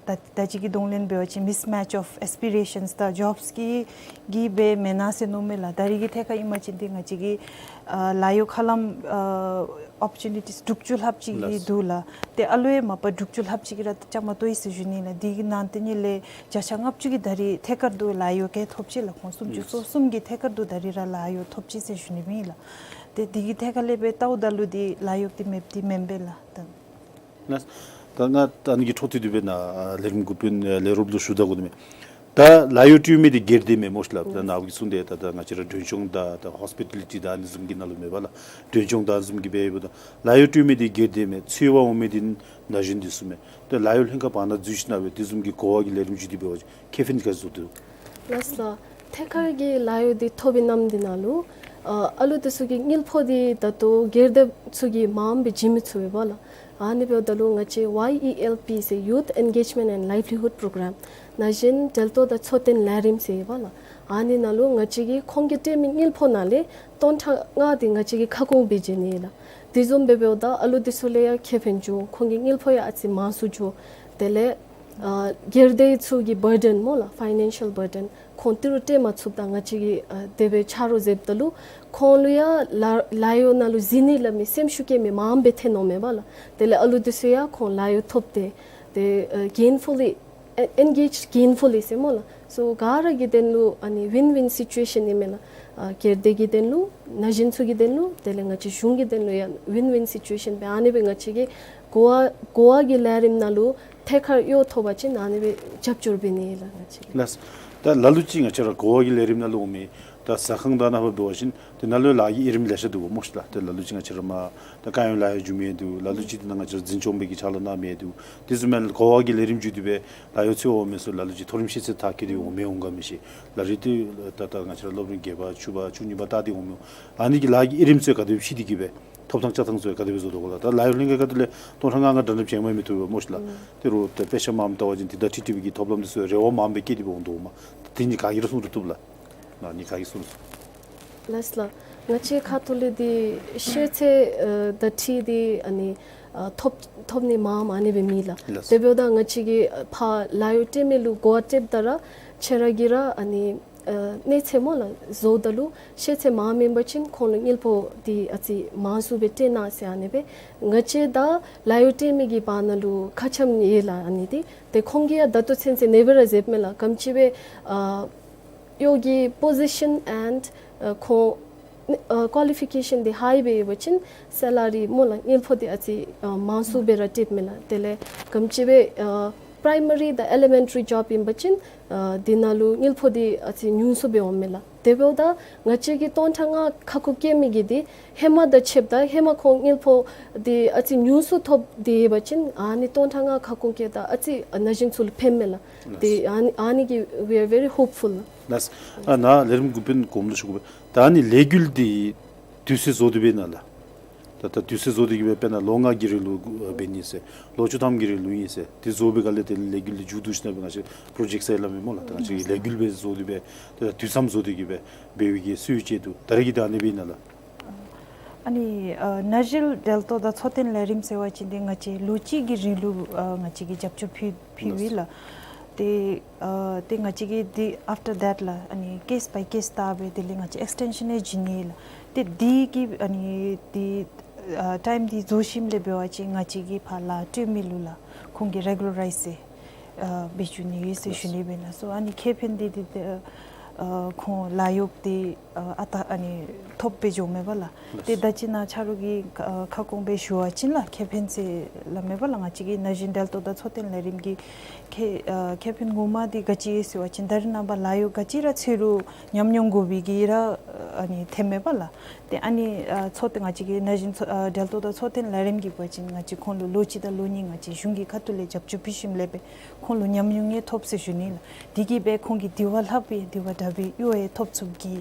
ད་ད་ཅི་གི་གདོང་ལེན་འབད་བ་ཅིན་མིསི་མེཆ་ཨོཕ་ཨེསི་པི་རེ་ཤཱནསི་དང་ཇོབསི་གི་གི་སྦེ་མེན་ན་ཟེར་མནོཝ་མས་ལགས། ད་རེས་ཀྱི་ཐད་ཁར་ཨིན་པ་ཅིན་འདི་ང་བཅས་ཀྱི་ཨ་ལཱ་གཡོག་ཧ་ལམ་ཨ་ཨོ་པོར་ཅུ་ནི་ཊིས་དྲུག་ཅུ་ལྷགཔ་ཅིག་གི་ལགས། འདུག་ལགས། ཏེ་ཨ་ལོ་ཡང་མ་པ་དྲུག་ཅུ་ལྷགཔ་ཅིག་གིས་ར་བཅའ་མར་གཏོགས་ཡི་ཟེར་ཞུ་ནི་ལགས། འདི་གི་ནང་དེ་ཉིད་ལས་བརྒྱ་ཆ་ལྔ་བཅུ་གིས་ད་རེས་ཐད་ཀར་དུ་ལཱ་གཡོག་གིས་ཐོབ་ཅི་ལགས། ཁོང་སུམ་ཅུ་སོ་གསུམ་གྱིས་ཐད་ཀར་དུ་ད་རེས་ར་ལཱ་གཡོག་ཐོབ་ཅི་ཟེར་ཞུ་ནི་སྦེ་ཨིན་ལགས། ཏེ་འདི་གི་ཐད་ཁར་ལས་སྦེ་བལྟཝ་ད་ལུ་འདི་ལཱ་གཡོག་འདི་མེདཔ་འདི་མེན་པས་ལགས། ད་ལགས། ད་ང་ད་ཨ་ནི་གི་འཕྲོ་མཐུད་དེ་སྦེ་ནཱ་ཨ་ལས་རིམ་འགོ་དཔོན་ཨ་ལས་རོགསཔ་ལུ་ཞུ་ད་དགོ་དོ་མས། ད་ལཱ་གཡོག་སྤྲོད་མི་འདི་སྒེར་སྡེ་མས་སྨོ་ཤིག་ལགས། ད་ནཱ་གིས་གསུངས་ཏེ་ད་ད་ང་བཅས་ར་མགྲོན་ཆོག་དང་ད་ཧོསི་པི་ཊ་ལི་ཊི་དང་ཨ་ནི་བཟུམ་གྱི་ནང་ལུ་མེན་པ་ལགས། མགྲོན་ཆོག་དང་ཨ་ནི་བཟུམ་གྱི་སྦེ་འབདཝ་ད་ལཱ་གཡོག་སྤྲོད་མི་འདི་སྒེར་སྡེ་མས། འཚོལ་བར་འོང་མི་འདི་ན་གཞོན་འདི་ཚུ་མས། ད་ལཱ་གཡོག་ལྷན་ཁག་བར་ན་འཛུལ་ཞིན་ན་སྦེ་དེ་བཟུམ་གྱི་གོ་བ་གི་ལས་རིམ་བརྒྱུད་དེ་འབད་བ་ཅིན་ཁེ་ཕན་ག་ཅི་བཟོ་དོ། ལགས་ལགས། ཐད་ཀར་གྱི་ལཱ་གཡོག་འདི་ཐོབ་པའི་ནམ་འདི་ནང་ལུ་ཨ་ཨ་ལུ་འདི་ཚུ་གི་དངུལ་ཕོགས་འདི་ད་ལྟོ་སྒེར་སྡེ་ཚུ་གིས་མངམ་སྦེ་བྱིན་མི་ཚུགས་པས་ལགས། ཨ་ནི་འབདཝ་ད་ལུ་ང་བཅས་ཝའི་ཨི་ཨེལ་པི་ཟེར་ཡུཐ་ཨེན་གེཇ་མེནཊ་ཨེནཌ་ལའིབ་ལི་ཧུཌ་པོརོ་གརམ་ན་གཞོན་འབྲེལ་གཏོགས་དང་འཚོ་རྟེན་ལས་རིམ་ཟེར་ཡོདཔ་ལགས། ཨ་ནི་ནང་ལུ་ང་བཅས་ཀྱིས་ཁོང་གིས་སྤྲོད་མི་དངུལ་ཕོགས་ནང་ལས་སྟོང་ཕྲག་ལྔ་འདི་ང་བཅས་ཀྱིས་ཁ་སྐོང་འབད་བྱིན་ནི་ལགས། དེ་བཟུམ་སྦེ་འབདཝ་ད་ཨ་ལུ་འདི་ཚུ་ལུ་ཡང་ཁེ་ཕན་བྱུང་། ཁོང་གི་དངུལ་ཕོགས་ཡང་ཨ་ཙི་མང་སུ་འགྱོ། དེ་ལས་ཨ་སྒེར་སྡེ་ཚུ་གི་བར་ཌེན་སྨོ་ལགས། ཕའི་ནན་ཤལ་བར་ཌེན་ཁོང་ཏི་རུ་སྤྲོད་མ་ཚུགསཔ་ད་ང་བཅས་ཀྱིས་ཨ་དེ་སྦེ་ཆ་རོགས་མཛདཔ་ད་ལུ་ཁོང་ལུ་ཡང་ལཱ་ལཱ་གཡོག་ནང་ལུ་འཛུལ་ནི་སླབ་མི་སེམས་ཤུགས་བསྐྱེད་མི་མངམ་སྦེ་ཐོན་འོང་མས་པ་ལགས། དེ་ལས་ཨ་ལུ་འདི་ཚུ་ཡང་ཁོང་ལཱ་གཡོག་ཐོབ་སྟེ་ཏེ་ཨ་གེན་ཕུ་ལི་ཨེ་ཨེན་གེཇ་གེན་ཕུ་ལི་ཟེར་སྨོ་ལགས། སོ་ག་ར་གི་དོན་ལུ་ཨ་ནི་ཝིན་ཝིན་སི་ཅུ་ཨེ་ཤཱན་ཨིན་མས་ལགས། ཨ་སྒེར་སྡེ་གི་དོན་ལུ་ན་གཞོན་ཚུ་གི་དོན་ལུ་དེ་ལས་ང་བཅས་གཞུང་གི་དོན་ལུ་ཡང་ཝིན་ཝིན་སི་ཅུ་ཨེ་ཤཱན་སྦེ་ཨ་ནི་སྦེ་ང་བཅས་ཀྱིས་གོ་བ་གོ་བ་གི་ལས་རིམ་ནང་ལུ་ཐད་ཀར་གཡོག་ཐོབ་པ་ཅིན་ཨ་ནི་སྦེ་རྒྱབ་སྐྱོར་འབད་ནི་ལགས་ང་བཅས་ཀྱིས། ལགས། ད་ལ་ལུ་ཅིག་ང་བཅས་ར་གོ་བ་གི་ལས་རིམ་ནང་ལུ་འོང་མི་ད་ཟ་ཁང་དང་ནང་འབད་བ་ཅིན་དེ་ནང་ལུ་ལཱ་གི་དབྱེ་རིམ་ལེ་ཤ་འདུག་སྨོ་ཤིག་ལགས། ཏེ་ལ་ལུ་ཅིག་ང་བཅས་ར་མར་ད་དཀའ་ངལ་ལཱ་གཡོག་འགྱོ་མི་འདུག། ལ་ལུ་ཅིག་དེ་ནང་ང་བཅས་ར་འཛིན་སྐྱོང་འབད་གི་ཕྱག་ལཱ་གནང་མི་འདུག། དེ་བཟུམ་མའི་གོ་བ་གི་ལས་རིམ་བརྒྱུད་དེ་སྦེ་ལཱ་གཡོག་འཚོལ་འོང་མི་ཚུ་ལ་ལུ་ཅིག་མཐོ་རིམ་ཤེས་ཚད་མཐར་འཁྱོལ་ཏེ་འོང་མི་འོང་ག་མི་ཤེས། ལ་རེ་ཏེ་ད་ད་ང་བཅས་ར་སློབ་རིམ་བརྒྱད་པ་བཅུ་པ་བཅུ་གཉིས་པ་ལྟ་སྟེ་འོང་མི་འོང་། ཨ་ནི་གི་ལཱ་གི་དབྱེ་རིམ་ཚུ་ག་དེ་སྦེ་ཕྱེ་སྟེ་གི་སྦེ་ཐོབ་ཐང་བཅའ་ཐངས་ཚུ་ག་དེ་སྦེ་བཟོ་དོ་གོ་ལགས། ད་ལཱ་གཡོག་ལྷན་ཁག་ཁ་ཐུག་ལས་སྟོང་ཕྲག་ལྔ་ལྔ་འདྲ་འདྲཝ་བྱིན་མ་མི་བཏུབ་པས་སྨོ་ཤིག་ལགས། ཨུམ། ཏེ་རོགས་ཏེ་དཔེ་ཆ་མངམ་བལྟ་བ་ཅིན་དེ་དང་འཁྲིལ་འཁྲིལ་བའི་གི་ཐོབ་ལམ་འདི་ཚུ་རེ་བ་མངམ་སྦེ་བསྐྱེད་དེ་སྦེ་འོང་དོ་མས། དེ་ནི་ག་གིས་ར་གསུང་རུང་བཏུབ་ལགས། ཨ་ནི་ག་གིས་གསུང་རུང་། ལགས་ལགས། ང་བཅས་ཁ་ཐུག་ལས་འདི་ཤེས་ཚད་ཨ་དང་འཁྲིལ་ཏེ་ཨ་ནི་ཨ་ཐོབ་ཐོབ་ནི་མངམ་ཨ་ནི་སྦེ་མེད་ལགས། ལགས། དེ་འབདཝ་ད་ང་བཅས་ཀྱིས་ཨ་ཕར་ལཱ་གཡོག་སྤྲོད་མི་ལུ་གོ་བ་སྤྲོདཔ་ད་ར་ཁྱེད་ར་གིས་ར་ཨ་ནི་ཨ་གནས་ཚད་སྨོ་ལགས་བཟོཝ་ད་ལུ་ཤེས་ཚད་མངམ་ཨིན་པ་ཅིན་ཁོང་ལུ་དངུལ་ཕོགས་འདི་ཨ་ཙི་མང་སུ་སྦེ་སྤྲོད་གནང་ཟེར་ཨ་ནི་སྦེ་ང་བཅས་དང་ལཱ་གཡོག་སྤྲོད་མི་གི་བར་ན་ལུ་ཁ་འཆམ་ཡོད་ལགས། ཨ་ནི་འདི་ཏེ་ཁོང་གིས་ཡང་ད་ལྟོ་ཚུན་ཚོད་ཨ་ནི་སྦེ་ར་མཛདཔ་མས་ལགས། ག་དེམ་ཅིག་སྦེ་ཨ་གཡོག་གི་པོ་ཟི་ཤཱན་ཨེནཌ་ཨ་ཁོང་ཨ་ཀོ་ལི་ཕི་ཀེ་ཤཱན་འདི་ཧའི་སྦེ་ཡོད་པ་ཅིན་སེ་ལ་རི་སྨོ་ལགས་དངུལ་ཕོགས་འདི་ཨ་ཙི་ཨ་མང་སུ་སྦེ་ར་སྤྲོདཔ་མས་ལགས། དེ་ལས་ག་དེམ་ཅིག་སྦེ་ཨ་པྲའི་མ་རི་དང་ཨེ་ལི་མེན་ཊ་རི་ཇོབ་ཨིན་པ་ཅིན་ཨ་འདི་ནང་ལུ་དངུལ་ཕོགས་འདི་ཨ་ཙི་ཉུང་སུ་སྦེ་འོངམ་མས་ལགས། དེ་འབདཝ་ད་ང་བཅས་ཀྱིས་སྟོང་ཕྲག་ལྔ་ཁ་སྐོང་བཀལ་མི་གི་འདི་ཧེ་མ་དང་ཕྱདཔ་ད་ཧེ་མ་ཁོང་དངུལ་ཕོགས་འདི་ཨ་ཙི་ཉུང་སུ་ཐོབ་སྟེ་ཡོད་པ་ཅིན་ཨ་ནི་སྟོང་ཕྲག་ལྔ་ཁ་སྐོང་བཀལཝ་ད་ཨ་ཙི་ན་གཞོན་ཚུ་ལུ་ཕནམ་མས་ལགས། ལགས། ཏེ་ཨ་ནི་ཨ་ནི་གིས་we are very hopeful ལགས། ལགས། ཨ་ནཱ་ལས་རིམ་འགོ་དཔོན་གོངམ་ལུ་ཞུ་དགོ་པས། ད་ཨ་ནི་ལས་འགུལ་འདི་དུས་ཚོད་བཟོ་སྟེ་འབད་ན་ལགས། ད་ད་དུས་ཚོད་བཟོ་སྟེ་གི་སྦེ་དཔེར་ན་ལོ་ལྔ་གི་རིང་ལུ་འབད་ནི་ཟེར་ལོ་བཅུ་ཐམ་གྱི་རིང་ལུ་ཨིན་ཟེར་དེ་བཟོ་བའི་སྒང་ལས་དེ་ལས་འགུལ་འདི་མཇུག་བསྡུ་ཞིན་ན་སྦེ་ང་བཅས་པྲོ་ཇེཀཊ་ཟེར་སླབ་མས་སྨོ་ལགས། ད་ང་བཅས་ཀྱིས་ལས་འགུལ་སྦེ་བཟོ་སྟེ་སྦེ་ད་དུས་མཚམས་བཟོ་སྟེ་གི་སྦེ་འབད་བའི་གི་སྲོལ་ཡོད་ཅི་འདུག། ད་རེས་ཀྱི་ད་ཨ་ནི་སྦེ་ཨིན་ན་ལགས། ཨ་ནི་ཨ་ན་གཞོན་འབྲེལ་གཏོགས་དང་འཚོ་རྟེན་ལས་རིམ་ཟེར་བ་ཅིན་འདི་ང་བཅས་ལོ་གཅིག་གི་རིང་ལུ་ཨ་ང་བཅས་ཀྱིས་རྒྱབ་སྐྱོར་ཕུལ་ཕུལཝ་ཨིན་ལགས། ཏེ་ཨ་ཏེ་ང་བཅས་ཀྱིས་འདི་after that ལགས་ཨ་ནི་ཀེསི་བའི་ཀེསི་བལྟ་སྦེ་དེ་ལས་ང་བཅས་ཨེགསི་ཊེན་ཤཱན་ཡང་བྱིན་ནི་ལགས། ཏེ་འདི་གི་ཨ་ནི་འདི་ཨ་ཊའིམ་འདི་རྫོགས་ཞིནམ་ལས་འབད་བ་ཅིན་ང་བཅས་ཀྱིས་ཕར་ལཱ་སྤྲོད་མི་ལུ་ལགས་ཁོང་གི་རེ་གུ་ལར་རའིཛ་ཟེར་ཨ་འབད་བཅུག་ནི་ཡོད་ཟེར་ཞུ་ནི་སྦེ་ཨིན་ལགས། སོ་ཨ་ནི་ཁེ་ཕན་འདི་འདི་འདི་ཨ་ཁོང་ལཱ་གཡོག་འདི་ ཨ་ཨ་ད་ཨ་ནི་ཐོབ་སྦེ་འགྱོཝ་མས་པ་ལགས། ལགས། ཏེ་ད་ཅི་ནཱ་ཆ་རོགས་ཀྱིས་ཨ་ཁ་སྐོང་སྦེ་ཞུ་བ་ཅིན་ལགས་ཁེ་ཕན་ཟེར་སླབ་མས་པ་ལགས། ང་བཅས་ཀྱི་ན་གཞོན་འབྲེལ་གཏོགས་དང་འཚོ་རྟེན་ལས་རིམ་གྱི་ཁེ་ཨ་ཁེ་ཕན་ངོ་མ་འདི་ག་ཅི་ཟེར་བ་ཅིན་ད་རེས་ནངས་པ་ལཱ་གཡོག་ག་ཅི་ར་འཚོལ་རུང་ཉམས་མྱོང་དགོ་པའི་གི་ར་ཨ་ནི་ཐོནམ་མས་པ་ལགས། ཏེ་ཨ་ནི་ཨ་འཚོ་རྟེན་ང་བཅས་ཀྱི་ན་གཞོན་འཚོ་ཨ་འབྲེལ་གཏོགས་དང་འཚོ་རྟེན་ལས་རིམ་གྱིས་འབད་བ་ཅིན་ང་བཅས་ཁོང་ལུ་ལོ་གཅིག་དང་ལོ་གཉིས་ང་བཅས་གཞུང་གི་ཁ་ཐུག་ལས་རྒྱབ་སྐྱོར་ཕུལ་ཞིནམ་ལས་སྦེ་ཁོང་ལུ་ཉམས་མྱོང་ཡང་ཐོབ་ཟེར་ཞུ་ནི་ལགས། དེ་གིས་སྦེ་ཁོང་གིས་དེ་བ་ལྷག་པའི་དེ་བ་དྲག་པའི་གཡོག་ཡང་ཐོབ་ཚུགསཔ་གི་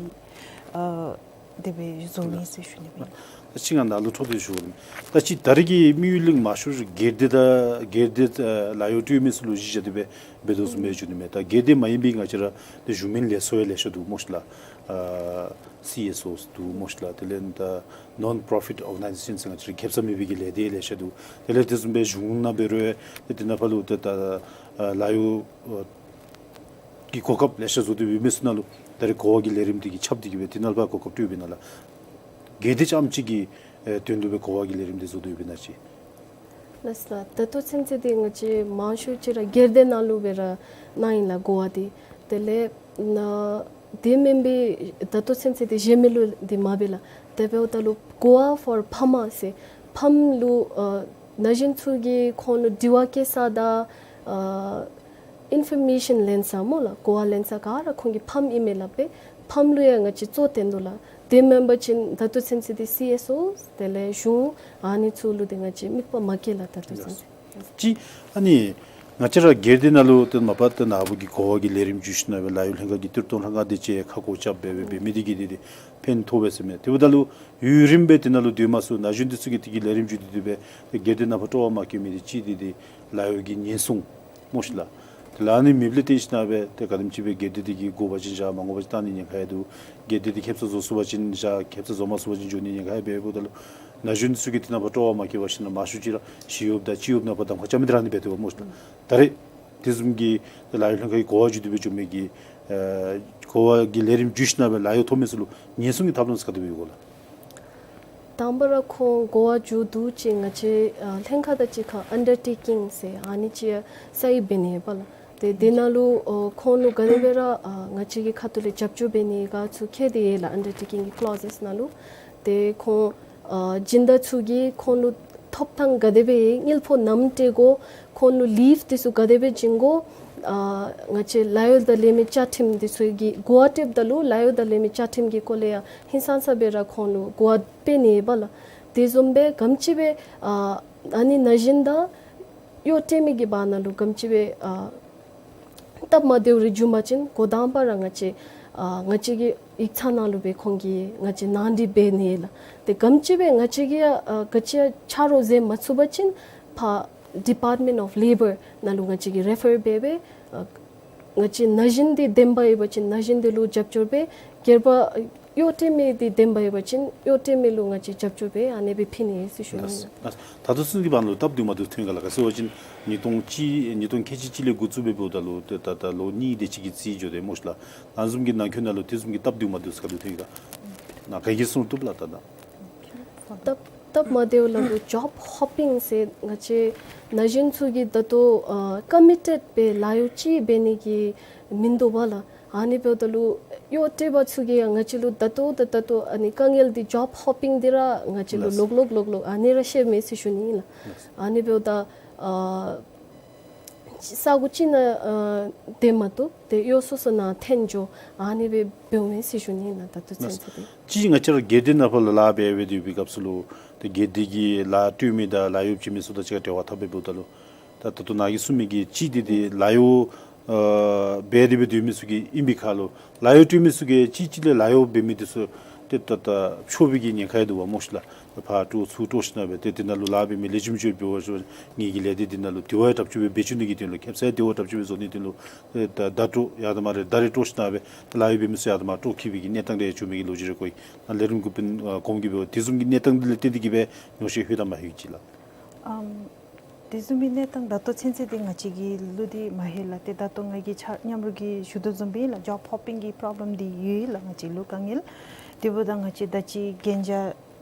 ཨ་དེ་སྦེ་བཟོ་ནི་ཟེར་ཞུ་ནི་སྦེ། ད་ཅི་ང་ནཱ་ལུ་འཕྲོ་མཐུད་ཞུ་རུང་ད་ཅི་ད་རེས་ཀྱི་དམིགས་ཡུལ་གླིང་མ་ཤོར་སྒེར་སྡེ་དང་སྒེར་སྡེ་ཨ་ལཱ་གཡོག་སྤྲོད་མི་ཚུ་ལུ་གཞི་བཞག་སྟེ་སྦེ་འབད་དོ་བཟུམ་སྦེ་ཞུ་ནི་མས། ད་སྒེར་སྡེ་མ་ཡིན་པའི་ང་བཅས་ར་ཏེ་གཞུང་མིན་ལས་ཚོགས་ཡང་ལེ་ཤ་འདུག་སྨོ་ཤི་ལགས། ཨ་སི་ཨེསི་ཨོ་འདུག་སྨོ་ཤི་ལགས། དེ་ལས་ད་ནོན་པོར་ཕིཊ་ཨོར་ག་ནའི་ཟེ་ཤཱནསི་ང་བཅས་ར་ཁེ་སང་མེད་པའི་གི་ལས་སྡེ་ལེ་ཤ་འདུག། དེ་ལས་དེ་བཟུམ་སྦེ་གཞུང་ནང་འབད་རུང་ཏེ་དེ་ནང་ཕར་ལུ་ཏེ་ད་ཨ་ལཱ་གཡོག་ཨ་གི་གོ་སྐབས་ལེ་ཤ་བཟོ་སྟེ་ཡོད་མི་ཚུ་ནང་ལུ་ད་རེས་གོ་བ་གི་ལས་རིམ་འདི་གིས་ཁྱབ་སྟེ་གི་སྦེ་དེ་ནང་ལུ་ཕར་གོ་སྐབས་སྤྲོད་པའི་ནང་ལུ་སྒེར་སྡེ་རྐྱངམ་ཅིག་གི་ཨེ་དོན་ལུ་སྦེ་གོ་བ་གི་ལས་རིམ་འདི་བཟོ་སྟེ་ཡོད་པས་ན་ཅིག། ལགས་ལགས། ད་ལྟོ་ཚུན་ཚོད་འདི་ང་བཅས་མང་ཤོས་ཅིག་ར་སྒེར་སྡེ་ནང་ལུ་སྦེ་ར་གནང་ཡི་ལགས་གོ་བ་འདི། དེ་ལས་ན་དེ་མེན་པའི་ད་ལྟོ་ཚུན་ཚོད་འདི་གཞན་མི་ལུ་འདི་མ་འབད་ལགས། དེ་འབདཝ་ད་ལུ་གོ་བ་ཕོར་ཕམ་ཟེར་ཕམ་ལུ་ཨ་ན་གཞོན་ཚུ་གིས་ཁོང་ལུ་དྲི་བ་བཀོད་ས་དང་ཨ་ཨིན་ཕོར་མེ་ཤཱན་ལེན་ས་སྨོ་ལགས། གོ་བ་ལེན་ས་ག་ར་ཁོང་གི་ཕམ་ཨིན་མས་སླབ་སྦེ་ཕམ་ལུ་ཡང་ང་བཅས་གཙོ་བཏོན་དོ་ལགས། དེ་མེན་པ་ཅིན་ད་ལྟོ་ཚུན་ཚོད་འདི་སི་ཨེསི་ཨོ་དེ་ལས་གཞུང་ཨ་ནི་ཚུ་ལུ་འདི་ང་བཅས་དམིགས་པ་མ་བསྐྱེད་ལགས་ད་ལྟོ་ཚུན་ཚོད། ཅིག་ཨ་ནི་ང་བཅས་ར་སྒེར་སྡེ་ནང་ལུ་ཏེ་མ་པ་ཏེ་ནཱ་བུ་གིས་གོ་བ་གི་ལས་རིམ་བརྒྱུད་ཞིན་ན་སྦེ་ལཱ་གཡོག་ལྷན་ཁག་གི་ཏི་རུ་སྟོང་ལྷ་ཁང་དེ་ཅིག་ཁ་སྐོང་རྐྱབ་སྦེ་འབད་འབད་མི་འདི་གིས་འདི་འདི་ཕན་ཐོགས་པས་ཟེར་མས། དེ་འབདཝ་ད་ལུ་ཡུན་རིངམོ་སྦེ་དེ་ནང་ལུ་སྡོད་མ་ཚུགས། ན་གཞོན་འདི་ཚུ་གིས་དེ་གི་ལས་རིམ་བརྒྱུད་དེ་འདི་སྦེ་ཏེ་སྒེར་སྡེ་ནང་ཕར་སྤྲོ་བ་མ་བསྐྱེད་མི་འདི་ཅིག་འདི་འདི་ལཱ་གཡོག་གི་ཉེན་སྲུང་སྨོ་ཤི་ལགས། དེ་ལས་ཨ་ནི་མེདཔ་ལས་བརྟེན་ཞིན་ན་སྦེ་ཏེ་ག་དེམ་ཅིག་སྦེ་སྒེར་སྡེ་འདི་གིས་དགོ་པ་ཅིན་བཞག་མ་དགོ་པ་ཅིན་བཏང་ནི་ཉེན་ཁ་ཡང་འདུག། སྒེར་སྡེ་འདི་ཁེབ་ས་བཟོ་ཚུགས་པ་ཅིན་བཞག། ཁེབ་ས་བཟོ་མ་ཚུགས་པ་ཅིན་འགྱོ་ནི་ཉེན་ཁ་ཡང་འབད་འབདཝ་ད་ལུ་ན་གཞོན་འདི་ཚུ་གིས་དེ་ནང་ཕར་སྤྲོ་བ་མ་བསྐྱེད་པར་ཞིན་ན་མང་ཤོས་ཅིག་ར་ཞི་གཡོགཔ་དང་སྤྱི་གཡོགཔ་ནང་ཕར་གདམ་ཁ་རྐྱབ་མི་འདི་ར་ཨ་ནི་འབད་དོ་སྨོ་ཤི་ལགས། ད་རེས་དེ་བཟུམ་གྱི་ཏེ་ལཱ་གཡོག་ལྷན་ཁག་གིས་གོ་བ་བརྒྱུད་དེ་སྦེ་བྱུང་མི་གི་ཨེ་གོ་བ་གི་ལས་རིམ་བརྒྱུད་ཞིན་ན་སྦེ་ལཱ་གཡོག་ཐོབ་མི་ཚུ་ལུ་ཉེན་སྲུང་གི་ཐབས་ལམ་ཚུ་ག་དེ་སྦེ་ཡོད་གོ་ལགས། དང་པ་ར་ཁོང་གོ་བ་བརྒྱུད་དུས་ཅིག་ང་བཅས་ཨ་ལྷན་ཁག་དང་གཅིག་ཁར་ཨན་ཌར་ཊེ་ཀིང་ཟེར་ཨ་ནི་ཅིག་སའིན་འབད་ནི་ཡོད་པ་ལགས། ཏེ་དེ་ནང་ལུ་ཨོ་ཁོང་ལུ་ག་དེ་སྦེ་ར་ཨ་ང་བཅས་ཀྱི་ཁ་ཐུག་ལས་རྒྱབ་སྐྱོར་འབད་ནི་ག་ཚུ་བཀོད་དེ་ཡོད་ལགས་ཨན་ཌར་ཊེ་ཀིང་གི་ཀི་ལོ་ཟེསི་ནང་ལུ། ཏེ་ཁོང་ཨ་སྦྱིན་བདག་ཚུ་གིས་ཁོང་ལུ་ཐོབ་ཐང་ག་དེ་སྦེ་ཡོད། དངུལ་ཕོགས་ནམ་སྤྲོད་དགོ། ཁོང་ལུ་ལིབ་འདི་ཚུ་ག་དེ་སྦེ་བྱིན་དགོ། ཨ་ང་བཅས་ལཱ་གཡོག་དང་ལེན་མི་བཅའ་ཁྲིམས་འདི་ཚུ་གི་གོ་བ་སྤྲོདཔ་ད་ལུ་ལཱ་གཡོག་དང་ལེན་མི་བཅའ་ཁྲིམས་ཀྱི་སྐོར་ལས་ཡང་ཧིང་སངས་ས་སྦེ་ར་ཁོང་ལུ་གོ་བ་སྤྲོད་ནི་ཡོད་པ་ལགས། དེ་བཟུམ་སྦེ་ག་དེམ་ཅིག་སྦེ་ཨ་ཨ་ནི་ན་གཞོན་དང་གཡོག་སྤྲོད་མི་གི་བར་ན་ལུ་ག་དེམ་ཅིག་སྦེ་ཨ་སྟབས་མ་བདེཝ་རེ་བྱུང་པ་ཅིན་འགོ་དང་པ་ར་ང་བཅས་ཨ་ང་བཅས་ཀྱི་ཡིག་ཚང་ནང་ལུ་སྦེ་ཁོང་གིས་ང་བཅས་ནང་འགྲིག་འབད་ནི་ལགས། ཏེ་ག་དེམ་ཅིག་སྦེ་ང་བཅས་ཀྱིས་ཨ་ག་ཅི་ཡང་ཆ་རོགས་མཛད་མ་ཚུགས་པ་ཅིན་ཕར་ཌི་པཱརཊ་མེནཊ་ཨོཕ་ལེ་བར་ནང་ལུ་ང་བཅས་ཀྱིས་རེ་ཕར་འབད་སྦེ་ཨ་ང་བཅས་ན་གཞོན་འདི་བདེན་པ་ཡོད་པ་ཅིན་ན་གཞོན་འདི་ལུ་རྒྱབ་སྐྱོར་འབད། སྒེར་པ་གཡོག་སྤྲོད་མི་འདི་བདེན་པ་ཡོད་པ་ཅིན་གཡོག་སྤྲོད་མི་ལུ་ང་བཅས་རྒྱབ་སྐྱོར་འབད། ཨ་ནེ་སྦེ་ཕུལ་ནི་ཟེར་ཞུ་ནི། ལགས་ལགས། ད་ལྟོ་ཚུན་གྱི་བར་ན་ལུ་སྟབས་བདེཝ་མ་བདེཝ་ཐོན་ག་ལགས། ག་ཅི་ཟེར་བ་ཅིན་ཉིས་སྟོང་གཅིག་ཉིས་སྟོང་ཁལ་གཅིག་གཅིག་ལས་འགོ་བཙུགས་འབདཝ་ད་ལུ་ཏེ་ད་ལྟོ་ལོ་གཉིས་དེ་ཅིག་གི་རྩིས་འགྱོ་སྟེ་སྨོ་ཤི་ལགས། ཨ་ནི་བཟུམ་གྱི་ནང་འཁོད་ནང་ལུ་དེ་བཟུམ་གྱི་སྟབས་བདེཝ་མ་བདེཝ་ཚུ་ག་དེ་སྦེ་ཐོན་ག་ལགས། ག་གིས་གསུང་བཏུབ་ལགས། ད་ད་སྟབས་སྟབས་མ་བདེཝ་ལུ་ཇོབ་ཧོ་པིང་ཟེར་ང་བཅས་ན་གཞོན་ཚུ་གིས་ད་ལྟོ་ཨ་ཀོ་མི་ཊེཌ་སྦེ་ལཱ་གཡོག་ཅིག་འབད་ནི་གི་མིན་འདུག་པ་ལགས། ཨ་ནི་འབདཝ་ད་ལུ་གཡོག་སྤྲོད་པ་ཚུ་གིས་ཡང་ང་བཅས་ལུ་ད་ལྟོ་ད་ད་ལྟོ་ཨ་ནི་དཀའ་ངལ་འདི་ཇོབ་ཧོ་པིང་འདི་ར་ང་བཅས་ལུ་ལགས། ལོག་ལོག་ལོག་ལོག་ཨ་ནི་ར་བཤདཔ་མས་ཟེར་ཞུ་ནི་ཨིན་ལགས། ལགས། ཨ་ནི་འབདཝ་ད་ཨ་ས་གོ་ཅིག་ནང་ཨ་སྡོད་མ་བཏུབ། ཏེ་གཡོག་སོ་སོ་ནང་འཐོན་འགྱོ། ཨ་ནི་སྦེ་འབདཝ་མས་ཟེར་ཞུ་ནི་ཨིན་ལགས། ད་ལྟོ་ཚུན་ཚོད་འདི། ཅིག་ང་བཅས་ར་སྒེར་སྡེ་ནང་ཕར་ལུ་ལཱ་འབད་འབད་དེ་ཡོད་པའི་སྐབས་སུ་ལུ་ཏེ་སྒེར་སྡེ་གི་ལཱ་སྤྲོད་མི་དང་ལཱ་གཡོག་བྱིན་མི་ཚུ་དང་གཅིག་ཁར་འབྲེལ་བ་འཐབ་སྦེ་འབདཝ་ད་ལུ་ད་ད་ལྟོ་ནཱ་གིས་གསུངས་མི་གི་ཅིག་འདི་འདི་ལཱ་གཡོག་ཨ་འབད་དེ་འབད་སྡོད་མི་ཚུ་གི་ཨིན་པའི་ཁར་ལུ་ལཱ་གཡོག་སྤྲོད་མི་ཚུ་གིས་གཅིག་གཅིག་ལས་ལཱ་གཡོག་འབད་མི་འདི་ཚུ་ཏེ་ད་ད་འཕྱོག་པའི་གི་ཉེན་ཁ་ཡང་འདུག་པ་སྨོ་ཤི་ལགས། ཕར་སྤྲོ་ཚུར་སྤྲོ་ཞིན་ན་སྦེ་ཏེ་དེ་ནང་ལུ་ལཱ་འབད་མི་ལེགས་ཤོམ་ཅིག་འབད་བ་ཅིན་ངེ་གི་ལས་སྡེ་འདི་ནང་ལུ་དེ་བ་ཡང་དྲགཔ་ཅིག་སྦེ་འབད་བཅུག་ནི་གི་དོན་ལུ་ཁེབ་ས་ཡང་དེ་བ་དྲགཔ་ཅིག་སྦེ་བཟོ་ནི་དོན་ལུ་ཏེ་ད་ད་སྤྲོ་ཡར་དང་མར་རེ་ད་རེ་སྤྲོ་ཞིན་ན་སྦེ་ཏེ་ལཱ་གཡོག་འབད་མི་ཚུ་ཡར་དང་མར་སྤྲོ་འཁྱིད་པའི་གི་གནས་སྟངས་རེ་ཡང་བྱུང་མི་གི་ལོ་རྒྱུས་རེ་གོ་ཡི། ནཱ་ལས་རིམ་འགོ་དཔོན་ཨ་གོངམ་གིས་འབདཝ་དེ་བཟུམ་གྱི་གནས་སྟངས་འདི་ལས་བརྟེན་ཏེ་གིས་སྦེ་ཉོགས་བཤད་ལྷོད་དང་མ་ལྷོད་ཅིག་ལགས། ཨམ་དེ་བཟུམ་མའི་གནས་སྟངས་ད་ལྟོ་ཚུན་ཚོད་འདི་ང་བཅས་ཀྱི་ལུ་འདི་མ་ལྷོད་ལགས། ཏེ་ད་ལྟོ་ང་གིས་ཆ་མཉམ་རོགས་ཀྱིས་ཞུ་དོ་བཟུམ་སྦེ་ལགས་ཇོབ་ཧོ་པིང་གི་པོརོབ་ལེམ་འདི་ཡོད་ལགས་ང་བཅས་ལུ་དཀའ་ངལ། དེ་འབདཝ་ད་ང་བཅས་ད་ཅི་གན་རྒྱ་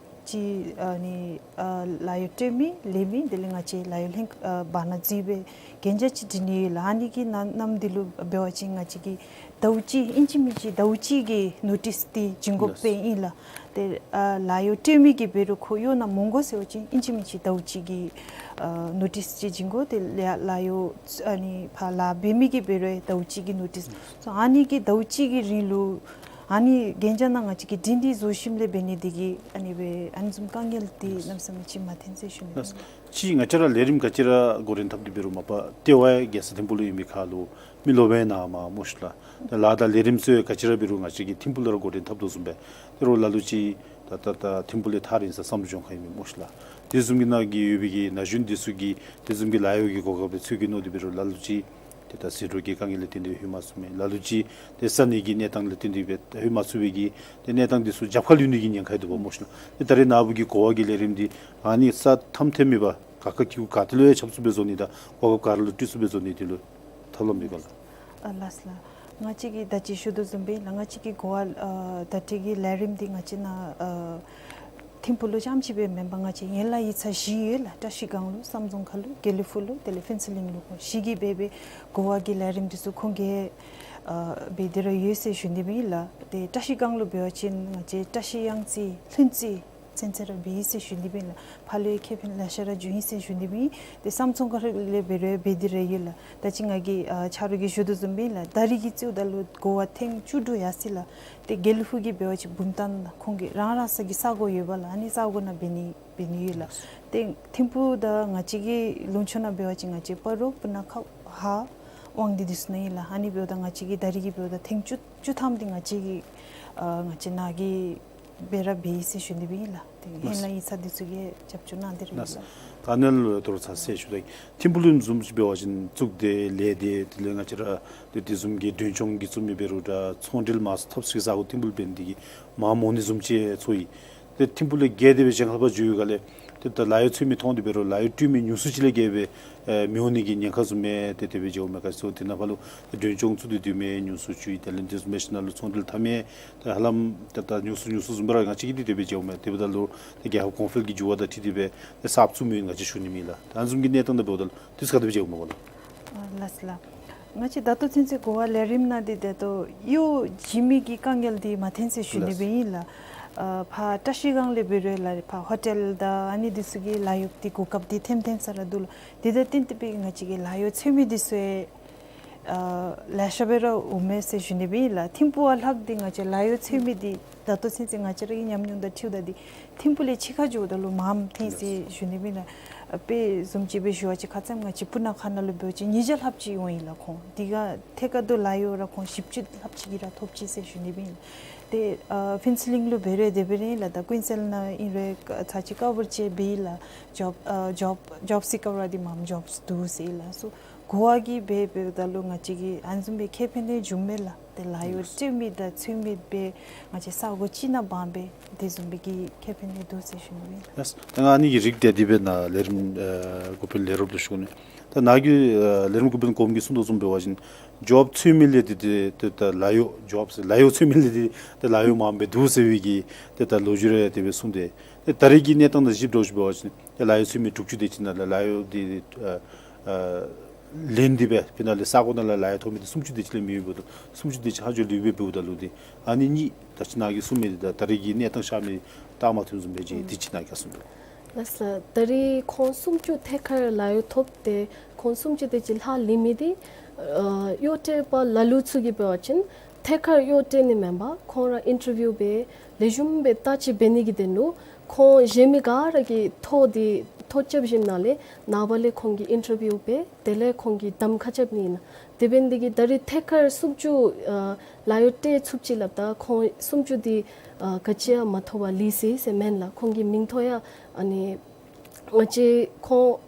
ཅིག་ཨ་ནི་ཨ་ལཱ་གཡོག་སྤྲོད་མི་ལས་མི་དེ་ལས་ང་བཅས་ལཱ་གཡོག་ལྷན་ཨ་བར་ན་འཛུལ་བའི་གན་རྒྱ་ཅིག་བྲིས་ནི་ཡོད་ལགས། ཨ་ནི་གི་ནང་ནང་འདི་ལུ་འབད་བ་ཅིན་ང་བཅས་ཀྱི་ཟླཝ་གཅིག་ཨིན་ཅི་མིན་ཅི་ཟླཝ་གཅིག་གི་ནོ་ཊིསི་འདི་བྱིན་དགོཔ་ཨིན་ལགས། ཏེ་ཨ་ལཱ་གཡོག་སྤྲོད་མི་གིས་འབད་རུང་ཁོ་གཡོག་ནང་མ་འོང་དགོ་ཟེར་བ་ཅིན་ཨིན་ཅི་མིན་ཅི་ཟླཝ་གཅིག་གི་ཨ་ནོ་ཊིསི་ཅིག་བྱིན་དགོ། དེ་ལས་ལཱ་གཡོག་ཨ་ནི་ཕར་ལཱ་འབད་མི་གིས་འབད་རུང་ཟླཝ་གཅིག་གི་ནོ་ཊིསི། སོ་ཨ་ནི་གི་ཟླཝ་གཅིག་གི་རིང་ལུ་ཨ་ནི་གན་རྒྱ་ནང་ང་བཅས་ཀྱིས་འབྲི་འདི་བཟོ་ཞིནམ་ལས་འབད་ནི་འདི་གིས་ཨ་ནི་སྦེ་ཨ་ནི་བཟུམ་དཀའ་ངལ་འདི་གནམ་མེད་ས་མེད་ཅིག་མ་ཐོན་ཟེར་ཞུ་ནི་ཨིན། ཅིག་ང་བཅས་ར་ལས་རིམ་ག་ཅི་ར་འགོ་འདྲེན་འཐབ་སྟེ་འབད་རུང་མ་པ་ལྟེ་བ་རྒྱལ་ས་ཐིམ་ཕུག་ལུ་ཨིན་པའི་ཁར་ལུ་མི་ལོག་པའི་ནང་མ་མོ་ཤིག་ལགས། ད་ལཱ་དང་ལས་རིམ་ཚུ་ག་ཅི་ར་འབད་རུང་ང་བཅས་ཀྱིས་ཐིམ་ཕུག་ལུ་ར་འགོ་འདྲེན་འཐབ་དོ་བཟུམ་སྦེ་དེ་རུང་ལ་ལུ་ཅིག་ད་ད་ད་ཐིམ་ཕུག་ལས་ཐག་རིང་ས་བསམ་གྲུབ་ལྗོངས་ཁ་ཨིན་མི་མོ་ཤིག་ལགས། དེ་བཟུམ་གྱི་ནང་གི་ཡོད་པའི་གི་ན་གཞོན་འདི་ཚུ་གིས་དེ་བཟུམ་གྱི་ལཱ་གཡོག་གི་གོ་སྐབས་འཚོལ་གེ་མནོ་སྟེ་འབད་རུང་ལ་ལུ་ཅིག་ཏེ་ད་ཟད་འགྲོ་གི་དཀའ་ངལ་ལས་བརྟེན་ཏེ་ལྷོད་མ་ཚུགས་མི་ལ་ལུ་ཅིག་ཏེ་ས་གནས་ཀྱི་གནས་སྟངས་ལས་བརྟེན་ཏེ་སྦེ་ལྷོད་མ་ཚུགས་པའི་གི་ཏེ་གནས་སྟངས་འདི་ཚུ་རྒྱབ་ཁར་ལུས་ནི་གི་ཉེན་ཁ་ཡོད་དོ་བ་མོ་ཤིག་ལགས། ཏེ་ད་རེས་ནངས་པ་གི་གོ་བ་གི་ལས་རིམ་འདི་ཨ་ནི་ས་མཐའ་མཐའ་མེད་པ་ག་ག་གི་གུ་ག་ཏེ་ལུ་ཡང་ཁྱབ་ཚུགསཔ་སྦེ་བཟོ་ནི་དང་གོ་སྐབས་ག་ར་ལུ་སྤྲོད་ཚུགསཔ་སྦེ་བཟོ་ནི་དེ་ལུ་ཐབས་ལམ་ཡོད་ག་ལགས། ཨ་ལགས་སོ་ལགས། ང་བཅས་ཀྱིས་ད་ཅི་ཞུ་དོ་བཟུམ་སྦེ་ལགས། ང་བཅས་ཀྱི་གོ་བ་ཨ་ད་ལྟོ་གི་ལས་རིམ་འདི་ང་བཅས་ནཱ་ཨ་ཐིམ་ཕུག་ལུ་རྐྱངམ་ཅིག་སྦེ་མེན་པར་ང་བཅས་ཡན་ལག་ཡིག་ཚང་བཞི་ཡོད་ལགས། བཀྲ་ཤིས་སྒང་ལུ་བསམ་རྫོང་ཁ་ལུ་དགེ་ལེགས་ཕུག་ལུ་དེ་ལས་ཕུན་ཚོགས་གླིང་ལུ་ཁོང་བཞི་གིས་འབད་འབད་གོ་བ་གི་ལས་རིམ་འདི་ཚུ་ཁོང་གིས་ཨ་འབད་དེ་ར་ཡོད་ཟེར་ཞུ་ནི་སྦེ་ཨིན་ལགས། ཏེ་བཀྲ་ཤིས་སྒང་ལུ་འབད་བ་ཅིན་ང་བཅས་བཀྲ་ཤིས་གཡང་རྩེ་ལྷུན་རྩེ་ཚུན་ཚོད་ར་འབད་ཡི་ཟེར་ཞུ་ནི་སྦེ་ཨིན་ལགས། ཕར་ལུ་ཡང་ཁེ་ཕན་ལེ་ཤ་ར་བྱུང་ཡི་ཟེར་ཞུ་ནི་སྦེ་ཨིན། ཏེ་བསམ་རྫོང་ཁ་ལས་འབད་རུང་འབད་དེ་ར་ཡོད་ལགས། ད་ཅི་ང་གིས་ཨ་ཆ་རོགས་ཀྱིས་ཞུ་དོ་བཟུམ་སྦེ་ཨིན་ལགས། ད་རིས་ཀྱི་རྩིཝ་ད་ལུ་གོ་བ་ཐེངས་བཅུ་དྲུག་ཡར་སོ་ཡི་ལགས། ཏེ་དགེ་ལེགས་ཕུག་གིས་འབད་བ་ཅིན་བུམ་ཐང་ཁོང་གི་རང་རང་སོ་གི་ས་གོ་ཡོད་པ་ལགས། ཨ་ནི་ས་གོ་ནང་འབད་ནི་འབད་ནི་ཡོད་ལགས། ཏེ་ཐིམ་ཕུག་དང་ང་བཅས་ཀྱི་ལུང་ཕྱོགས་ནང་འབད་བ་ཅིན་ང་བཅས་སྤ་རོ་སྤུ་ན་ཁ་ཧཱ་དབང་འདུས་འདི་ཚུ་ནང་ཨིན་ལགས། ཨ་ནི་འབདཝ་ད་ང་བཅས་ཀྱིས་ད་རིས་ཀྱི་འབདཝ་ད་ཐེངས་བཅུ་བཅུ་ཐམ་འདི་ང་བཅས་ཀྱིས་ཨ་ང་བཅས་ནཱ་གིས་འབད་ར་འབད་ཡི་ཟེར་ཞུ་ནི་སྦེ་ཨིན་ལགས། ཏེ་ཡན་ལག་ཡིག་ཚང་འདི་ཚུ་གིས་རྒྱབ་སྐྱོར་གནང་སྟེ་ར་ཨིན་ལགས། ད་ནཱ་ལུ་དོ་རུང་ཚར་ཟེར་ཞུ་ད་ཡི། ཐིམ་ཕུག་ལུ་བཟུམ་ཅིག་འབད་བ་ཅིན་གཙུག་སྡེ་ལས་སྡེ་དེ་ལས་ང་བཅས་ར་ཏེ་དེ་བཟུམ་གྱི་མགྲོན་སྐྱོང་གི་བཙུགས་མི་འབད་རུང་འདྲ་ཚོང་འབྲེལ་མང་སུ་འཐབ་ས་གི་ས་གོ་ཐིམ་ཕུག་ལུ་འབད་ནི་དེ་གིས་མངམ་འོང་ནི་བཟུམ་ཅིག་ཚོར་ཡི། ཏེ་ཐིམ་ཕུག་ལས་བརྒལ་ཏེ་སྦེ་གཞན་ཁར་ཕར་འགྱོ་བའི་སྒང་ལས་ཏེ་ད་ལཱ་གཡོག་འཚོལ་མི་མཐོང་སྟེ་འབད་རུང་ལཱ་གཡོག་སྤྲོད་མི་ཉུང་སུ་ཅིག་ལས་བརྒལ་སྦེ་ཨེ་མི་འོང་ནི་གི་ཉེན་ཁ་བཟུམ་སྦེ་ཏེ་དེ་སྦེ་མཇལཝ་མས། ག་ཅི་ཚུ་དེ་ནང་ཕར་ལུ་ཏེ་མགྲོན་སྐྱོང་བཙུགས་ཏེ་སྡོད་མི་ཉུང་སུ་ཅིག་དེ་ལས་དེ་བཟུམ་སྦེ་ཞིནམ་ལས་ཚོང་འབྲེལ་འཐབ་མི་ཏེ་ཧ་ལམ་ཏེ་ད་ཉུང་སུ་ཉུང་སུ་བཟུམ་སྦེ་ར་ང་བཅས་ཀྱིས་ཏེ་དེ་སྦེ་མཇལཝ་མས། དེ་འབདཝ་ད་ལུ་ཏེ་རྒྱལ་ཁབ་གོང་འཕེལ་གྱི་འགྱུར་བ་དང་འཁྲིལ་ཏེ་སྦེ་ཏེ་གསརཔ་བཙུགས་མི་ཡོད་ང་བཅས་ཞུ་ནི་མེད་ལགས། ད་ཨ་ནི་བཟུམ་གྱི་གནས་སྟངས་དང་འབདཝ་ད་ལུ་དུས་ག་དེ་སྦེ་མཇལཝ་མས་གོ་ལགས། ཨ་ལགས་སོ་ལགས། ང་བཅས་ད་ལྟོ་ཚུན་ཚོད་གོ་བ་ལས་རིམ་ནང་འདི་ད་ལྟོ་གཡོག་བྱིན་མི་གི་དཀའ་ངལ་འདི་མ་ཐོན་ཟེར་ཞུ་ནི་སྦེ་ཨིན་ལགས། ཨ་ཕར་བཀྲ་ཤིས་སྒང་ལས་འབད་རུང་ལགས་ཕར་ཧོ་ཊེལ་དང་ཨ་ནི་འདི་ཚུ་གི་ལཱ་གཡོག་འདི་གོ་སྐབས་འདི་ཐོན་ཐོན་ས་ར་འདུག་ལགས། དེ་དང་བསྟུན་ཏེ་སྦེ་ང་བཅས་ཀྱི་ལཱ་གཡོག་འཚོལ་མི་འདི་ཚུ་ཡང་ཨ་ལེ་ཤ་སྦེ་ར་འོང་མས་ཟེར་ཞུ་ནི་སྦེ་ཨིན་ལགས། ཐིམ་ཕུག་ལྷག་སྟེ་ང་བཅས་ལཱ་གཡོག་འཚོལ་མི་འདི་ད་ལྟོ་ཚུན་ཚོད་ང་བཅས་ར་གི་ཉམས་མྱོང་དང་འཁྲིལཝ་ད་འདི་ཐིམ་ཕུག་ལས་ཕྱི་ཁར་འགྱོཝ་ད་ལུ་མངམ་ཐོན་ཟེར་ཞུ་ནི་སྦེ་ཨིན་ལགས། དཔེ་བཟུམ་ཅིག་སྦེ་ཞུ་བ་ཅིན་ཁ་ཙ་ང་བཅས་སྤུ་ན་ཁ་ནང་ལུ་འབད་བ་ཅིན་ཉིས་བརྒྱ་ལྷགཔ་ཅིག་འོང་ཡི་ལགས་ཁོང་། དེ་ག་ཐད་ཀར་དུ་ལཱ་གཡོག་ར་ཁོང་བཞི་བཅུ་ལྷགཔ་ཅིག་གིས་ར་ཐོབ་ཅི་ཟེར་ཞུ་ནི་སྦེ་ཨིན་ལགས། ཏེ་ཨ་ཕུན་ཚོགས་གླིང་ལུ་འབད་རུང་དེ་སྦེ་ར་ཨིན་ལགས། ད་ཀུན་གསལ་ནང་ཨིན་རུང་ཚར་གཅིག་ཀོ་བར་ཅིག་འབད་ཡི་ལགས། ཇོབ་ཨ་ཇོབ་ཇོབ་སི་ཀར་འདི་མངམ་ཇོབས་འདུག་ཟེར་ཨིན་ལགས། སོ་གོ་བ་གིས་འབད་འབདཝ་ད་ལུ་ང་བཅས་ཀྱིས་ཨ་ནི་བཟུམ་སྦེ་ཁེ་ཕན་འདི་བྱུངམ་མས་ལགས། ཏེ་ལཱ་གཡོག་སྤྲོད་མི་དང་འཚོལ་མི་སྦེ་ང་བཅས་ས་གོ་གཅིག་ནང་འབག་སྦེ་དེ་བཟུམ་སྦེ་གི་ཁེ་ཕན་འདི་འདུག་ཟེར་ཞུ་ནི་སྦེ་ཨིན་ལགས། ལགས། ད་ང་ཨ་ནི་གི་རིགས་དེ་དེ་སྦེ་ནཱ་ལས་རིམ་ཨ་འགོ་དཔོན་ལས་རོགསཔ་ལུ་ཞུ་ནི། ད་ནཱ་གི་ཨ་ལས་རིམ་འགོ་དཔོན་གོངམ་གིས་གསུངས་དོ་བཟུམ་འབད་བ་ཅིན་ཇོབ་འཚོལ་མི་ལས་འདི་ཏེ་ཏེ་ད་ལཱ་གཡོག་ཇོབ་ཟེར་ལཱ་གཡོག་འཚོལ་མི་ལས་འདི་ཏེ་ལཱ་གཡོག་མངམ་སྦེ་འདུག་ཟེར་བའི་གི་ཏེ་ད་ལོ་རྒྱུས་རེ་དེ་སྦེ་གསུངས་ཏེ། ཏེ་ད་རེས་ཀྱི་གནས་སྟངས་དང་གཞི་བཞག་ཞིནམ་འབད་བ་ཅིན་ཏེ་ལཱ་གཡོག་འཚོལ་མི་དྲུག་ཅུ་དེ་ཅིག་ནང་ལས་ལཱ་གཡོག་འདི་ཨ་ཨ་ལེན་ཏེ་སྦེ་དེ་ནང་ལས་ས་གོ་ནང་ལས་ལཱ་གཡོག་ཐོབ་མི་འདི་སུམ་ཅུ་དེ་ཅིག་ལས་མི་ཡོདཔ་འབདཝ་ད་སུམ་ཅུ་དེ་ཅིག་ཧ་ལུགས་ལུས་སྦེ་འབདཝ་ད་ལུ་འདི་ཨ་ནི་གཉིས་ད་ཅི་ནཱ་གིས་གསུངས་མི་འདི་དང་ད་རེས་ཀྱི་གནས་སྟངས་ཤར་མི་ད་མ་མཐུན་བཟུམ་སྦེ་ཅིག་དེ་ཅིག་ནཱ་གིས་གསུངས་དོ། ལགས་སོ། ད་རེས་ཁོང་སུམ་ཅུ་ཐད་ཀར་ལཱ་གཡོག་ཐོབ་སྟེ་ཁོང་སུམ་ཅུ་དེ་ཅིག་ལྷག་ལུས་མི་འདི་ཨ་གཡོག་སྤྲོད་པ་ལ་ལུ་ཚུ་གིས་འབད་བ་ཅིན་ཐད་ཀར་གཡོག་སྤྲོད་ནི་མེན་པར་ཁོང་ར་ཨིན་ཊར་བིའུ་འབད་ལེགས་ཤོམ་སྦེ་བལྟ་ཅིག་འབད་ནི་གི་དོན་ལུ་ཁོང་གཞན་མི་ག་ར་གིས་ཐོ་འདི་ཐོ་རྐྱབ་ཞིནམ་ལས་ནངས་པ་ལས་ཁོང་གིས་ཨིན་ཊར་བིའུ་འབད་དེ་ལས་ཁོང་གིས་གདམ་ཁ་རྐྱབ་ནི་ཨིན་ལགས། དེ་འབད་ནི་དེ་གིས་ད་རེས་ཐད་ཀར་སུམ་ཅུ་ཨ་ལཱ་གཡོག་སྤྲོད་ཚུགས་ཅི་སླབ་ད་ཁོང་སུམ་ཅུ་འདི་ཨ་ག་ཅི་ཡང་མ་ཐོབ་པར་ལུས་ཟེར་ཟེར་མེན་ལགས། ཁོང་གི་མིང་ཐོ་ཡང་ཨ་ནི་ང་བཅས་ཁོང་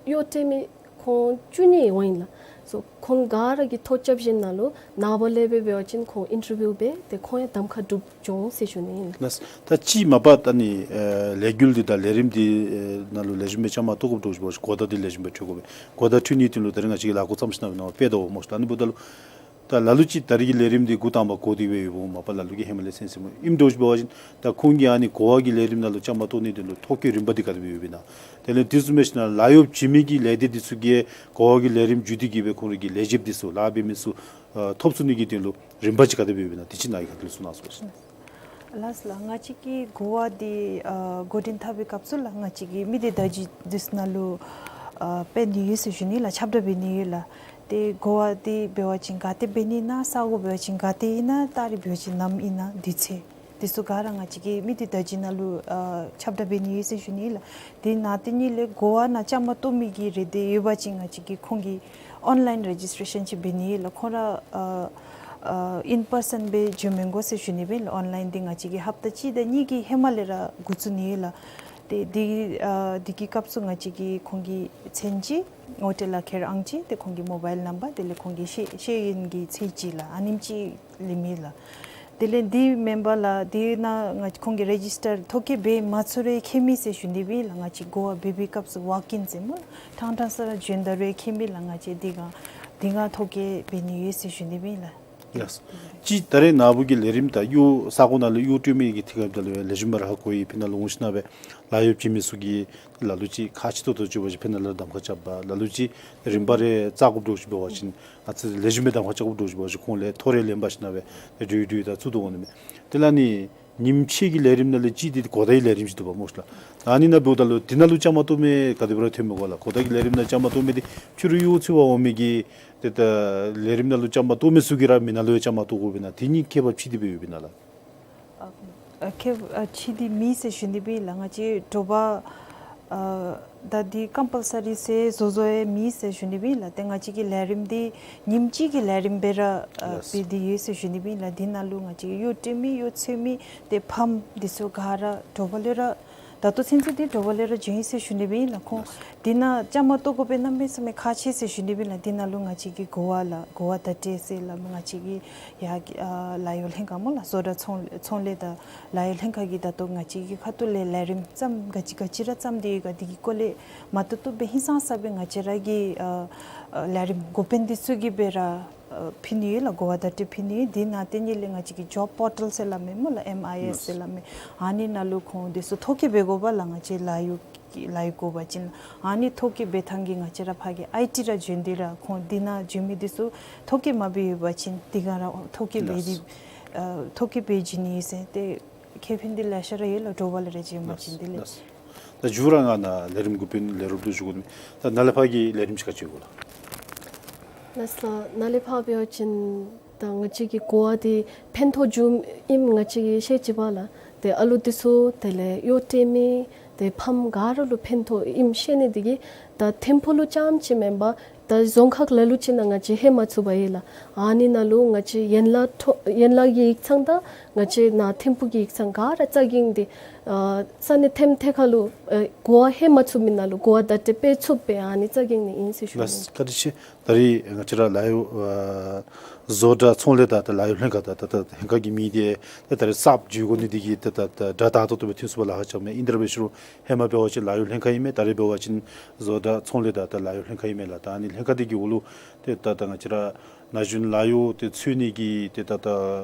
གཡོག་སྤྲོད་མི་ཁོང་བཅུ་གཉིས་འོང་ཡི་ལགས། སོ་ཁོང་ག་ར་གིས་ཐོ་རྐྱབ་ཞིནམ་ལས་ནངས་པ་ལས་འབད་འབད་བ་ཅིན་ཁོང་ཨིན་ཊར་བིའུ་འབད་དེ་ཁོང་ཡང་གདམ་ཁ་གྲུབ་འགྱོ་འོང་ཟེར་ཞུ་ནི་ཨིན་ལགས། ལགས། ད་ཅིག་མ་པ་ད་ནི་ཨ་ལས་འགུལ་འདི་དང་ལས་རིམ་འདི་ཨ་ནང་ལུ་ལེགས་ཤོམ་སྦེ་བཅའ་མར་གཏོགས་དགོཔ་འདྲཝ་ཅིག་འབད་བ་ཅིན་གོ་བརྡ་འདི་ལེགས་ཤོམ་སྦེ་འཕྲོད་དགོ་པས། གོ་བརྡ་འཕྲོད་ནིའི་དོན་ལུ་ད་རེས་ང་བཅས་ཀྱིས་ལཱ་འགོ་བརྩམས་ཞིནམ་ལས་ནངས་པ་སྤེལ་དོ་མོ་ཤིག་ལགས། ཨ་ནི་འབདཝ་ད་ལུ་ ད་ལ་ལུ་ཅིག་ད་རིས་ཀྱི་ལས་རིམ་འདི་འགོ་དང་པ་འགོ་སྟེ་སྦེ་ཡོདཔ་འོང་མ་པ་ལ་ལུ་གིས་ཧེ་མ་ལས་ཚུན་ཚོད་མོ་ཨིནམ་འདྲཝ་ཅིག་འབད་བ་ཅིན་ད་ཁོང་གིས་ཨ་ནི་གོ་བ་གི་ལས་རིམ་ནང་ལུ་བཅའ་མར་གཏོགས་ནི་འདི་ལུ་ཐོ་བཀོད་རིམ་པ་འདི་ག་དེ་སྦེ་ཡོདཔ་ཨིན་ན། དེ་ལས་དེ་བཟུམ་སྦེ་ཞིནམ་ལས་ལཱ་གཡོག་བྱིན་མི་གི་ལས་སྡེ་འདི་ཚུ་གིས་གོ་བ་གི་ལས་རིམ་བརྒྱུད་དེ་གིས་སྦེ་ཁོང་རའི་གི་ལས་བྱེདཔ་འདི་ཚུ་ལཱ་འབད་མི་ཚུ་ཨ་ཐོབ་ཚུགས་ནི་གི་དོན་ལུ་རིམ་པ་ཅིག་ག་དེ་སྦེ་ཡོདཔ་ཨིན་ན་དེ་ཅིག་ནཱ་གི་ཁ་ཐུག་ལས་གསུང་གནང་ཟེར་ཞུ་ནི། ལགས་སོ་ལགས། ང་བཅས་ཀྱི་གོ་བ་འདི་ཨ་འགོ་འདྲེན་འཐབ་པའི་སྐབས་སུ་ལགས་ང་བཅས་ཀྱིས་མི་སྡེ་བརྡ་བརྒྱུད་འདི་ཚུ་ནང་ལུ་ཨ་འབད་ནི་ཡོད་ཟེར་ཞུ་ནི་ལགས། ཁྱབ་བསྒྲགས་འབད་ནི་ཡོད་ལགས། ཏེ་གོ་བ་འདི་འབད་བ་ཅིན་ག་ཏེ་འབད་ནི་ཨིན་ན། ས་གོ་འབད་བ་ཅིན་ག་ཏེ་ཨིན་ན། ཏ་རིག་འབད་བ་ཅིན་ནམ་ཨིན་ན། དུས་ཚོད་འདི་ཚུ་ག་ར་ང་བཅས་ཀྱི་མི་སྡེ་བརྡ་བརྒྱུད་ནང་ལུ་ཨ་ཁྱབ་བསྒྲགས་འབད་ནི་ཡོད་ཟེར་ཞུ་ནི་ལགས། དེ་ནང་དེ་ཉིད་ལས་གོ་བ་ནང་བཅའ་མར་གཏོགས་མི་གི་རེ་འདོད་ཡོད་པ་ཅིན་ང་བཅས་ཀྱིས་ཁོང་གི་ཨོན་ལཱའིན་རེ་ཇིས་ཊེ་ཤཱན་ཅིག་འབད་ནི་ལགས། ཁོང་ར་ཨ་ཨ་ཨིན་པར་སཱན་སྦེ་འགྱོ་མི་དགོ་ཟེར་ཞུ་ནི་སྦེ་ལགས། ཨོན་ལཱའིན་འདི་ང་བཅས་ཀྱིས་ཧབ་ཏ་གཅིག་དང་གཉིས་ཀྱི་ཧེ་མ་ལས་ར་འགོ་བཙུགས་ནི་ལགས། ཏེ་འདི་ཨ་འདི་གི་སྐབས་སུ་ང་བཅས་ཀྱིས་ཁོང་གི་མཚན་ཅིག་ངོ་སྤྲོད་ལག་ཁྱེར་ཨང་ཅིག་ཏེ་ཁོང་གི་མོ་བཱའིལ་ནམ་བར་དེ་ལས་ཁོང་གི་ཤེས་ཤེས་ཡོན་གྱི་ཚད་ཅིག་ལགས། ཨ་ནེམ་ཅིག་ལས་མེད་ལགས། དེ་ལས་འདི་མེན་པར་ལགས་འདི་ནང་ང་ཁོང་གི་རེ་ཇིས་ཊར་ཐོ་བཀོད་འབད་མ་ཚུགས་རུང་ཁྱད་མེད་ཟེར་ཞུ་ནི་སྦེ་ལགས། ང་བཅས་གོ་བ་འབད་བའི་སྐབས་སུ་ཝོག་ཨིན་ཟེར་སྨོ་ལགས། ཕྲང་ཕྲང་ས་ར་བྱོན་ད་རུང་ཁྱད་མེད་ལགས། ང་བཅས་འདི་ག་འདི་ག་ཐོ་བཀོད་འབད་ནི་ཡོད་ཟེར་ཞུ་ནི་སྦེ་ལགས། ལགས། ཅིག་ད་རེས་ནཱ་བུ་གི་ལས་རིམ་ད་གཡོག་ས་གོ་ནང་ལུ་གཡོག་སྤྲོད་མི་གི་ཐད་ཁར་ད་ལུ་ལེགས་ཤོམ་སྦེ་ར་ཧ་གོ་ཡི། ཕི་ནང་ལུ་འོང་ཞིན་ན་སྦེ་ལཱ་གཡོག་བྱིན་མི་ཚུ་གིས་ལ་ལུ་ཅིག་ཁག་ཆེ་ཏོག་ཏོ་ཅིག་འབད་བ་ཅིན་ཕི་ནང་ལུ་གདམ་ཁ་རྐྱབ་པ་ལ་ལུ་ཅིག་རིམ་པ་རེ་བཙག་དགོཔ་འདྲཝ་ཅིག་འབད་བ་ཅིན་ཨ་ཙི་ལེགས་ཤོམ་སྦེ་གདམ་ཁ་རྐྱབ་དགོཔ་འདྲཝ་ཅིག་འབད་བ་ཅིན་ཁོང་ལས་ཐོ་རེ་ལེན་པ་ཞིན་ན་སྦེ་འདྲུད་འདྲུད་ད་བཙུགས་དོ་འོང་ནི་མས། དེ་ལས་ཨ་ནི་ཉིནམ་ཕྱེད་ཀྱི་ལས་རིམ་ནང་ལས་གཅིག་འདི་གོ་བརྡའི་ལས་རིམ་ཅིག་འདུག་པ་སྨོ་ལགས། ཨ་ནི་ནང་འབདཝ་ད་ལུ་དེ་ནང་ལུ་བཅའ་མར་གཏོགས་མི་ག་དེ་སྦེ་ར་ཐོནམ་མས་གོ་ལགས། གོ་བརྡ་གི་ལས་རིམ་ནང་བཅའ་མར་གཏོགས་མི་འདི་ཕྱི་རུ་གཡོག་འཚོལ་བར་འོང་མི་གི་ཏེ་ད་ལས་རིམ་ནང་ལུ་བཅའ་མར་གཏོགས་མི་ཚུ་གིས་ར་མི་ནང་ལུ་ཡང་བཅའ་མར་གཏོགས་དགོཔ་ཨིན་ན། དེ་གཉིས་ཁྱད་པར་ཕྱེ་སྟེ་སྦེ་ཡོདཔ་ཨིན་ན་ལགས། ཨ་ཨ་ཁྱད་ཨ་ཕྱེ་སྟེ་མེད་ཟེར་ཞུ་ནི་སྦེ་ལགས། ང་བཅས་དྲོ་པ་ཨ་ད་འདི་ཀམ་པལ་སོ་རི་ཟེར་བཟོ་བཟོཝ་ཡང་མེད་ཟེར་ཞུ་ནི་སྦེ་ལགས། ཏེ་ང་བཅས་ཀྱི་ལས་རིམ་འདི་ཉིནམ་གཅིག་གི་ལས་རིམ་སྦེ་ར་ཨ་ལགས། འབད་དེ་ཡོད་ཟེར་ཞུ་ནི་སྦེ་ལགས། འདི་ནང་ལུ་ང་བཅས་ཀྱི་གཡོག་སྤྲོད་མི་གཡོག་འཚོལ་མི་ཏེ་ཕམ་འདི་ཚུ་ག་ར་དྲོ་པ་ལས་ར་ད་ལྟོ་ཚུན་ཚོད་འདི་དྲོ་པ་ལས་ར་བྱོན་ཡི་ཟེར་ཞུ་ནི་སྦེ་ལགས། ཁོང་ལགས། འདི་ནང་བཅའ་མར་གཏོགས་དགོ་པའི་གནམ་མེད་ས་མེད་ཁག་ཆེ་ཟེར་ཞུ་ནི་སྦེ་ལགས། འདི་ནང་ལུ་ང་བཅས་ཀྱི་གོ་བ་ལགས་གོ་བ་བརྡ་སྤྲོད་ཟེར་ལགས་ང་བཅས་ཀྱི་ཡར་ཨ་ལཱ་གཡོག་ལྷན་ཁག་སྨོ་ལགས། བཟོ་གྲྭ་ཚོང་ཚོང་ལས་དང་ལཱ་གཡོག་ལྷན་ཁག་གིས་ད་ལྟོ་ང་བཅས་ཀྱི་ཁ་ཐུག་ལས་ལས་རིམ་བརྩམ་ག་ཅི་ག་ཅི་ར་བརྩམས་ཏེ་ཡོད་ག་འདི་གི་སྐོར་ལས་མ་བཏུབ་བཏུབ་སྦེ་ཧིང་སངས་ས་སྦེ་ང་བཅས་ར་གི་ཨ་ཨ་ལས་རིམ་འགོ་དཔོན་འདི་ཚུ་གིས་སྦེ་ར་ཨ་ཕུལ་ནི་ཡོད་ལགས། གོ་བ་བརྡ་སྤྲོད་ཕུལ་ནི་ཡོད། འདི་ནང་དེ་ཉིད་ལས་ང་བཅས་ཀྱི་ཇོབ་པོར་ཊལ་ཟེར་སླབ་མི་སྨོ་ལགས། ཨེམ་ཨའི་ཨེསི་ཟེར་སླབ་མི། ཨ་ནི་ནང་ལུ་ཁོང་འདི་ཚུ་ཐོ་བཀོད་འབད་དགོ་པས་ལགས། ང་བཅས་ལཱ་གཡོག་གི་ལཱ་གཡོག་དགོ་པ་ཅིན་ཨ་ནི་ཐོ་བཀོད་འབད་ཐངས་ཀྱི་ང་བཅས་ར་ཕར་གྱི་ཨའི་ཊི་ར་བྱོན་ཏེ་ར་ཁོང་འདི་ནང་བྱོན་མི་འདི་ཚུ་ཐོ་བཀོད་མ་འབད་ཡོད་པ་ཅིན་འདི་ག་ར་ཐོ་བཀོད་འབད་དེ་ལགས། ཨ་ཐོ་བཀོད་འབད་བྱིན་ནི་ཡོད་ཟེར། ཏེ་ཁེ་ཕན་འདི་ལེ་ཤ་ར་ཡོད་ལགས། དྲོ་པ་ལས་ར་བྱོན་པ་ཅིན་འདི་ལགས། ལགས། ད་མཇུག་ར་ང་ནཱ་ལས་རིམ་འགོ་དཔོན་ལས་རོགསཔ་ལུ་ཞུ་དགོ་མི་ད་ནཱ་ལས་ཕར་གྱི་ལས་རིམ་ཅིག་ག་ཅི་ཡོད་གོ་ལགས། ལགས་སོ་ནཱ་ལས་ཕར་འབད་བ་ཅིན་ད་ང་བཅས་ཀྱི་གོ་བ་འདི་ཕན་ཐོགས་འགྱོཝ་ཨིནམ་ང་བཅས་ཀྱིས་ཤེས་ཅི་པ་ལགས། ཏེ་ཨ་ལུ་འདི་ཚུ་དེ་ལས་གཡོག་སྤྲོད་མི་ཏེ་ཕམ་ག་ར་ལུ་ཕན་ཐོགས་ཨིནམ་ཤེས་ནི་འདི་གིས་ད་ཐིམ་ཕུག་ལུ་རྐྱངམ་ཅིག་མེན་པར་ད་རྫོང་ཁག་ལ་ལུ་ཅིག་ནང་ང་བཅས་ལྷོད་མ་ཚུགས་པས་ལགས། ཨ་ནི་ནང་ལུ་ང་བཅས་ཡན་ལག་ཐོ་ཡན་ལག་གི་ཡིག་ཚང་དང་ང་བཅས་ནཱ་ཐིམ་ཕུག་གི་ཡིག་ཚང་ག་ར་རྩ་འགེངས་ཏེ་ཨ་ས་གནས་ཐེམ་ཐེ་ཁ་ལུ་ཨ་གོ་བ་ལྷོད་མ་ཚུགས་མི་ནང་ལུ་གོ་བ་བརྡ་སྤྲོད་འབད་ཚུགསཔ་སྦེ་ཨ་ནི་རྩ་འགེངས་ནི་ཨིན་ཟེར་ཞུ་ནི། ལགས་བཀའ་དྲིན་ཆེ། ད་རིས་ང་བཅས་ར་ལཱ་གཡོག་ཨ་བཟོ་གྲྭ་ཚོང་ལས་དང་ད་ལཱ་གཡོག་ལྷན་ཁག་དང་ད་ད་ལྷན་ཁག་གི་མི་འདི་ད་ད་རིས་གསརཔ་འགྱོ་དགོ་ནི་འདི་གིས་ད་ད་ད་སྒྲ་དག་ཏོག་ཏོ་སྦེ་ཐོན་ཚུགས་པར་ལཱ་ཁག་རྐྱབ་མས། ཨིན་ཏེ་ར་འབད་ཞུ་རུང་ཧེ་མ་འབད་བ་ཅིན་ལཱ་གཡོག་ལྷན་ཁག་ཨིན་མས། ད་རིས་འབད་བ་ཅིན་བཟོ་གྲྭ་ཚོང་ལས་དང་ད་ལཱ་གཡོག་ལྷན་ཁག་ཨིན་མས་ལགས། ད་ཨ་ནི་ལྷན་ཁག་འདི་གི་འོག་ལུ་ཏེ་ད་ད་ང་བཅས་ར་ན་གཞོན་ལཱ་གཡོག་ཏེ་འཚོལ་ནི་གི་ཏེ་ད་ད་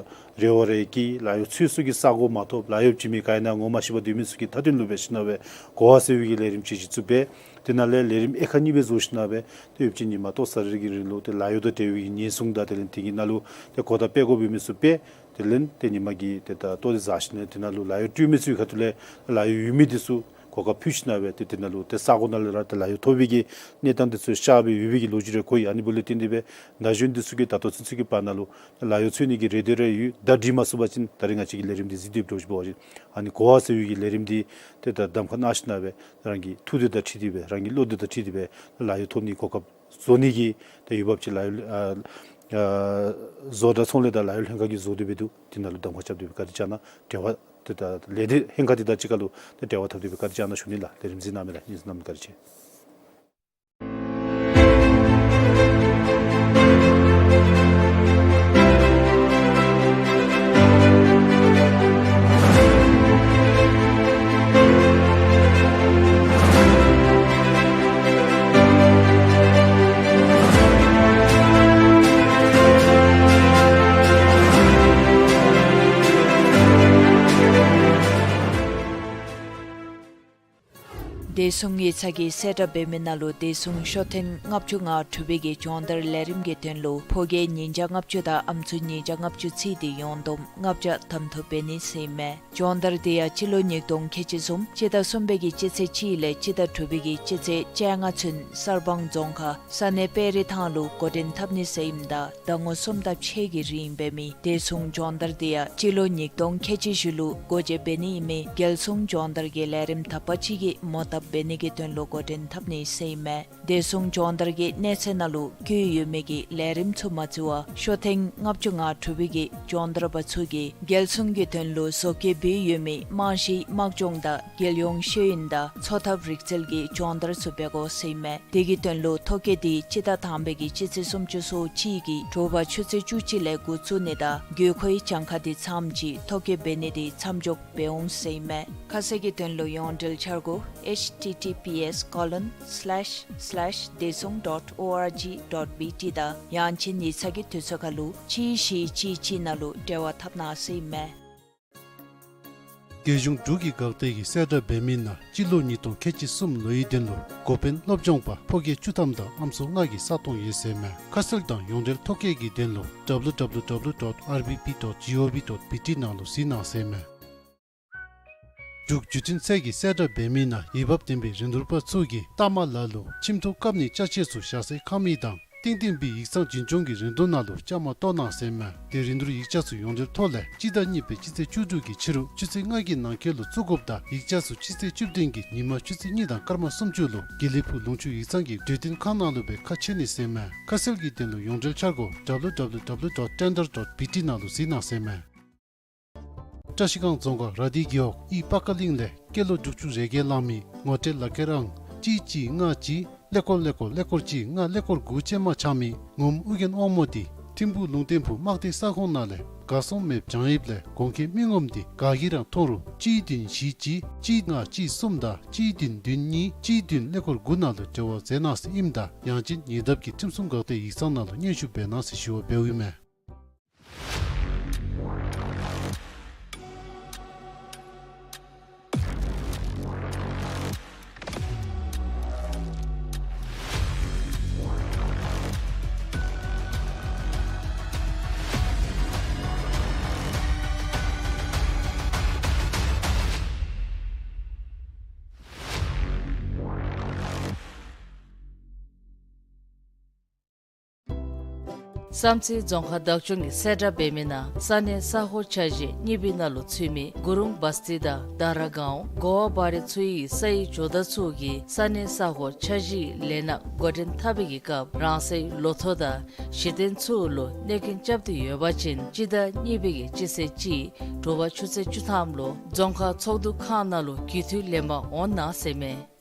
རེ་བ་རེ་བསྐྱེད། ལཱ་གཡོག་འཚོལ་ས་གི་ས་གོ་མ་ཐོབ། ལཱ་གཡོག་བྱིན་མི་ག་ཨིན་ན་ངོ་མ་ཤེས་པར་སྡོད་མི་ཚུ་གི་མཐའ་དོན་ལུ་འབད་ཞིན་ན་སྦེ་གོ་བ་ཟེར་བའི་གི་ལས་རིམ་ཅིག་གཞི་བཙུགས་འབད། དེ་ནང་ལས་ལས་རིམ་དབྱེ་ཁག་གཉིས་སྦེ་བཟོ་ཞིན་ན་སྦེ་ཏེ་ཡོདཔ་ཅིག་ཉིན་མ་ལྟོ་ས་རི་གི་རིང་ལུ་ཏེ་ལཱ་གཡོག་དང་འབྲེལ་བའི་ཉེན་སྲུང་དང་དེ་ལས་དེ་གི་ནང་ལུ་ཏེ་གོ་བརྡ་སྤེལ་དགོ་པའི་མི་ཚུ་སྤེལ། དེ་ལས་ཏེ་ཉིན་མ་གི་ཏེ་ད་ལྟོ་འདི་བཟའ་ཞིན་ན་དེ་ནང་ལུ་ལཱ་གཡོག་སྤྲོད་མི་ཚུ་གི་ཁ་ཐུག་ལས་ལཱ་གཡོག་ཡོད་མི་འདི་ཚུ་གོ་སྐབས་ཕུལ་ཞིན་ན་སྦེ་ཏེ་དེ་ནང་ལུ་ཏེ་ས་གོ་ནང་ལས་ར་ཏེ་ལཱ་གཡོག་ཐོབ་པའི་གི་གནས་སྟངས་འདི་ཚུ་ཤར་སྦེ་ཡོད་པའི་གི་ལོ་རྒྱུས་རེ་གོ་ཡི། ཨ་ནི་འབདཝ་ལས་བརྟེན་ཏེ་སྦེ་ན་གཞོན་འདི་ཚུ་གིས་ད་ལྟོ་ཚུན་ཚོད་ཀྱི་བར་ན་ལུ་ལཱ་གཡོག་འཚོལ་ནི་གི་རེ་འདོད་རེ་ཡོད། ད་སྒྲིག་མ་ཚུགས་པ་ཅིན་ད་རིས་ང་བཅས་ཀྱི་ལས་རིམ་འདི་གཟིགས་ཏེ་འབད་ཞུ་བ་ཅིན་ཨ་ནི་གོ་བ་ཟེར་བའི་གི་ལས་རིམ་འདི་ཏེ་ད་གདམ་ཁ་གནང་ཞིན་ན་སྦེ་རང་གི་ཐུགས་འདོད་དང་འཁྲིལ་ཏེ་སྦེ་རང་གི་བློ་འདོད་དང་འཁྲིལ་ཏེ་སྦེ་ལཱ་གཡོག་ཐོབ་ནི་གོ་སྐབས་བཟོ་ནི་གི་ཏེ་འོས་འབབ་ཅིག་ལཱ་གཡོག་ཨ་ཨ་བཟོ་གྲྭ་ཚོང་ལས་དང་ལཱ་གཡོག་ལྷན་ཁག་གིས་བཟོ་སྟེ་སྦེ་འདུག། དེ་ནང་ལུ་གདམ་ཁ་རྐྱབ་སྟེ་སྦེ་བཀའ་དྲིན་བསྐྱང་གནང་། འབྲེལ་བ་ཏེ་ད་ལས་སྡེ་ལྷན་ཁག་དེ་དང་གཅིག་ཁར་ལུ་ཏེ་འབྲེལ་བ་འཐབ་སྟེ་སྦེ་བཀའ་དྲིན་བསྐྱང་གནང་ཞུ་ནི་ལགས། ལས་རིམ་གཟིགས་གནང་མི་ལགས་ཉིན་གནམ་བཀའ་དྲིན་ཆེ། བདེ་སྲུང་ཡིག་ཚང་གིས་གསལ་བསྒྲགས་འབད་མི་ནང་ལུ་བདེ་སྲུང་ཤོག་ཐེངས་ལྔ་བཅུ་ང་དྲུག་པའི་གི་སྦྱོང་བརྡར་ལས་རིམ་གྱི་དོན་ལུ་ཕོ་སྐྱེས་ཉིས་བརྒྱ་ལྔ་བཅུ་དང་ཨམ་སྲུ་ཉིས་བརྒྱ་ལྔ་བཅུ་ཚུད་དེ་ཡོངས་བསྡོམས་ལྔ་བརྒྱ་གདམ་འཐུ་འབད་ནི་ཟེར་ཨིན་མས། སྦྱོང་བརྡར་དེ་ཡང་སྤྱི་ལོ་ཉིས་སྟོང་ཁལ་གཅིག་གསུམ་སྤྱི་ཟླ་གསུམ་པའི་གི་སྤྱི་ཚེས་གཅིག་ལས་སྤྱི་ཟླ་དྲུག་པའི་གི་སྤྱི་ཚེས་བཅོ་ལྔ་ཚུན་གསར་སྤང་རྫོང་ཁག་ས་གནས་དཔལ་རི་ཐང་ལུ་འགོ་འདྲེན་འཐབ་ནི་ཟེར་ཨིནམ་ད་ཟླ་ངོ་གསུམ་དང་ཕྱེད་ཀྱི་རིང་འབད་མི་བདེ་སྲུང་སྦྱོང་བརྡར་དེ་ཡང་སྤྱི་ལོ་ཉིས་སྟོང་ཁལ་གཅིག་བཞི་ལུ་སྒོ་འབྱེད་འབད་ནི་ཨིན་མི་རྒྱལ་སྲུང་སྦྱོང་བརྡར་གྱི་ལས་རིམ་དག་པ་ཅིག་གི་མོ་བཏབ་འབད་ནི་གི་དོན་ལུ་འགོ་འདྲེན་འཐབ་ནི་ཟེར་ཨིན་མས། བདེ་སྲུང་སྦྱོང་བརྡར་གྱི་གནས་ཚད་ནང་ལུ་བཀོད་ཡོད་མི་གི་ལས་རིམ་ཚུ་མ་བརྩི་བར་ཤོག་ཐེངས་ལྔ་བཅུ་ང་དྲུག་པའི་གི་སྦྱོང་བརྡར་པ་ཚུ་གིས་རྒྱལ་སྲུང་གི་དོན་ལུ་བཟོ་བཀོད་འབད་ཡོད་མི་རྨང་གཞི་དམག་སྦྱོང་དང་རྒྱལ་ཡོངས་ཤེས་ཡོན་དང་འཚོ་ཐབས་རིག་རྩལ་གྱི་སྦྱོང་བརྡར་ཚུ་འབད་དགོ་ཟེར་ཨིན་མས། དེ་གི་དོན་ལུ་ཐོ་བཀོད་དེ་སྤྱི་ཟླ་དང་པའི་གི་སྤྱི་ཚེས་སུམ་ཅུ་སོ་གཅིག་གི་དྲོ་པ་ཆུ་ཚོད་བཅུ་གཅིག་ལས་འགོ་བཙུགས་ནི་དང་དགོས་མཁོའི་གྱངས་ཁ་དེ་ཚངམ་ཅིག་ཐོ་བཀོད་འབད་ནི་དེ་མཚམས་འཇོག་འབད་འོང་ཟེར་ཨིན་མས། ཁ་གསལ་གྱི་དོན་ལུ་ཡོངས་འབྲེལ་འཆར་སྒོ་H T T P S colon slash slash desung dot O R G dot B T དང་ཡང་ཅིན་ཡིག་ཚང་གི་དུས་ཚོད་ཁར་ལུ་གཅིག་བཞི་གཅིག་གཅིག་ནང་ལུ་འབྲེལ་བ་འཐབ་གནང་ཟེར་ཨིན་མས། རྒྱལ་གཞུང་འབྲུག་གི་འགག་སྡེ་གིས་གསལ་བསྒྲགས་འབད་མི་ནང་སྤྱི་ལོ་ཉིས་སྟོང་ཁལ་གཅིག་གསུམ་ལོའི་དོན་ལུ་འགོ་དཔོན་སློབ་སྦྱོང་པ་ཕོ་སྐྱེས་བཅུ་ཐམ་དང་ཨམ་སྲུ་ལྔ་གི་ས་སྟོང་ཡོད་ཟེར་ཨིན་མས། ཁ་གསལ་དང་ཡོངས་འབྲེལ་ཐོ་བཀོད་ཀྱི་དོན་ལུ W W W dot R B P dot G O V dot B T ནང་ལུ་གཟིགས་གནང་ཟེར་ཨིན་མས། འབྲུག་བརྒྱུད་འཕྲིན་ཚད་ཀྱིས་གསལ་བསྒྲགས་འབད་མི་ནང་འོས་འབབ་ལྡན་པའི་རིན་བསྡུར་པ་ཚུ་གིས་ལྟ་མ་ལ་ལུ་ཁྱིམ་ཐོག་བཀབ་ནིའི་ཅ་ཆས་ཚུ་བཞག་སའི་ཁང་མིག་དང་ཏིང་ཏིང་སྦིས་ཡིག་ཚང་འཛིན་སྐྱོང་གི་རིན་བསྡུར་ནང་ལུ་བཅའ་མར་གཏོགས་གནང་ཟེར་ཨིན་མས། དེ་རིན་བསྡུར་ཡིག་ཆ་ཚུ་ཡོངས་འབྲེལ་ཐོག་ལས་སྤྱི་ཟླ་གཉིས་པའི་སྤྱི་ཚེས་བཅུ་དྲུག་གི་ཕྱི་རུ་ཆུ་ཚོད་ལྔ་གི་ནང་འཁོད་ལུ་བཙུགས་དགོཔ་དང་ཡིག་ཆ་ཚུ་སྤྱི་ཚེས་བཅུ་བདུན་གྱི་ཉིན་མ་ཆུ་ཚོད་གཉིས་དང་སྐར་མ་སུམ་ཅུ་ལུ་དགེ་ལེགས་ཕུག་ལུང་ཕྱོགས་ཡིག་ཚང་གི་གྲོས་བསྟུན་ཁང་ནང་ལུ་སྦེ་ཁ་ཕྱེ་ནི་ཟེར་ཨིན་མས། ཁ་གསལ་གྱི་དོན་ལུ་ཡོངས་འབྲེལ་འཆར་སྒོ་W W W dot tender dot B T ནང་ལུ་གཟིགས་གནང་ཟེར་ཨིན་མས། བཀྲ་ཤིས་སྒང་རྫོང་ཁག་ར་དྷི་རྒེད་འོག་དབྱི་པ་ཀ་གླིང་ལས་སྐྱེས་ལོ་དྲུག་ཅུ་རེ་བརྒྱད་ལང་མི་ངོ་སྤྲོད་ལག་ཁྱེར་ཨང་གཅིག་གཅིག་ལྔ་གཅིག་ཀླད་ཀོར་ཀླད་ཀོར་ཀླད་ཀོར་གཅིག་ལྔ་ཀླད་ཀོར་དགུ་ཅན་མ་འཆང་མི་ངོམ་ཨོ་རྒྱན་དབང་མོ་དེ་ཐིམ་ཕུག་ལུང་བསྟན་ཕུག་དམག་སྡེ་ས་ཁོངས་ནང་ལས་གར་སོང་མེདཔ་བྱང་ཡོདཔ་ལས་འགོ་འཁྱིད་མི་ངོམ་དེ་ག་གིས་ར་མཐོང་རུང་གཅིག་བདུན་བཞི་གཅིག་གཅིག་ལྔ་གཅིག་གསུམ་དང་གཅིག་བདུན་བདུན་གཉིས་གཅིག་བདུན་ཀླད་ཀོར་དགུ་ནང་ལུ་འབྲེལ་བ་མཛད་གནང་ཟེར་ཨིནམ་ད་ཡང་ཅིན་ཉེ་འདབས་ཀྱི་ཁྲིམས་སྲུང་འགག་སྡེ་ཡིག་ཚང་ནང་ལུ་སྙན་ཞུ་འབད་གནང་ཟེར་ཞུ་བ་འབདཝ་ཨིན་མས། བསམ་རྩེ་རྫོང་ཁག་བདག་སྐྱོང་གིས་གསལ་བསྒྲགས་འབད་མི་ནང་ས་གནས་ས་ཧོར་ཆ་བཞི་གཉིས་པའི་ནང་ལུ་ཚུད་མི་གུ་རུང་བ་སྟི་དང་དྷ་ར་གའོ་གོ་བ་བ་རི་ཚུ་ཡི་ས་ཡི་ཇོ་བདག་ཚུ་གིས་ས་གནས་ས་ཧོར་ཆ་བཞི་ལས་ནག་འགོ་འདྲེན་འཐབ་པའི་གི་སྐབས་རང་སོའི་ལོ་ཐོག་དང་གཞི་རྟེན་ཚུ་ལུ་གནོད་སྐྱོན་རྐྱབ་སྟེ་ཡོད་པ་ཅིན་སྤྱི་ཟླ་གཉིས་པའི་གི་སྤྱི་ཚེས་གཅིག་དྲོ་པ་ཆུ་ཚོད་བཅུ་ཐམ་ལུ་རྫོང་ཁག་ཚོགས་འདུ་ཁང་ནང་ལུ་རྒུད་འཐུས་ལེན་པར་འོང་གནང་ཟེར་མས།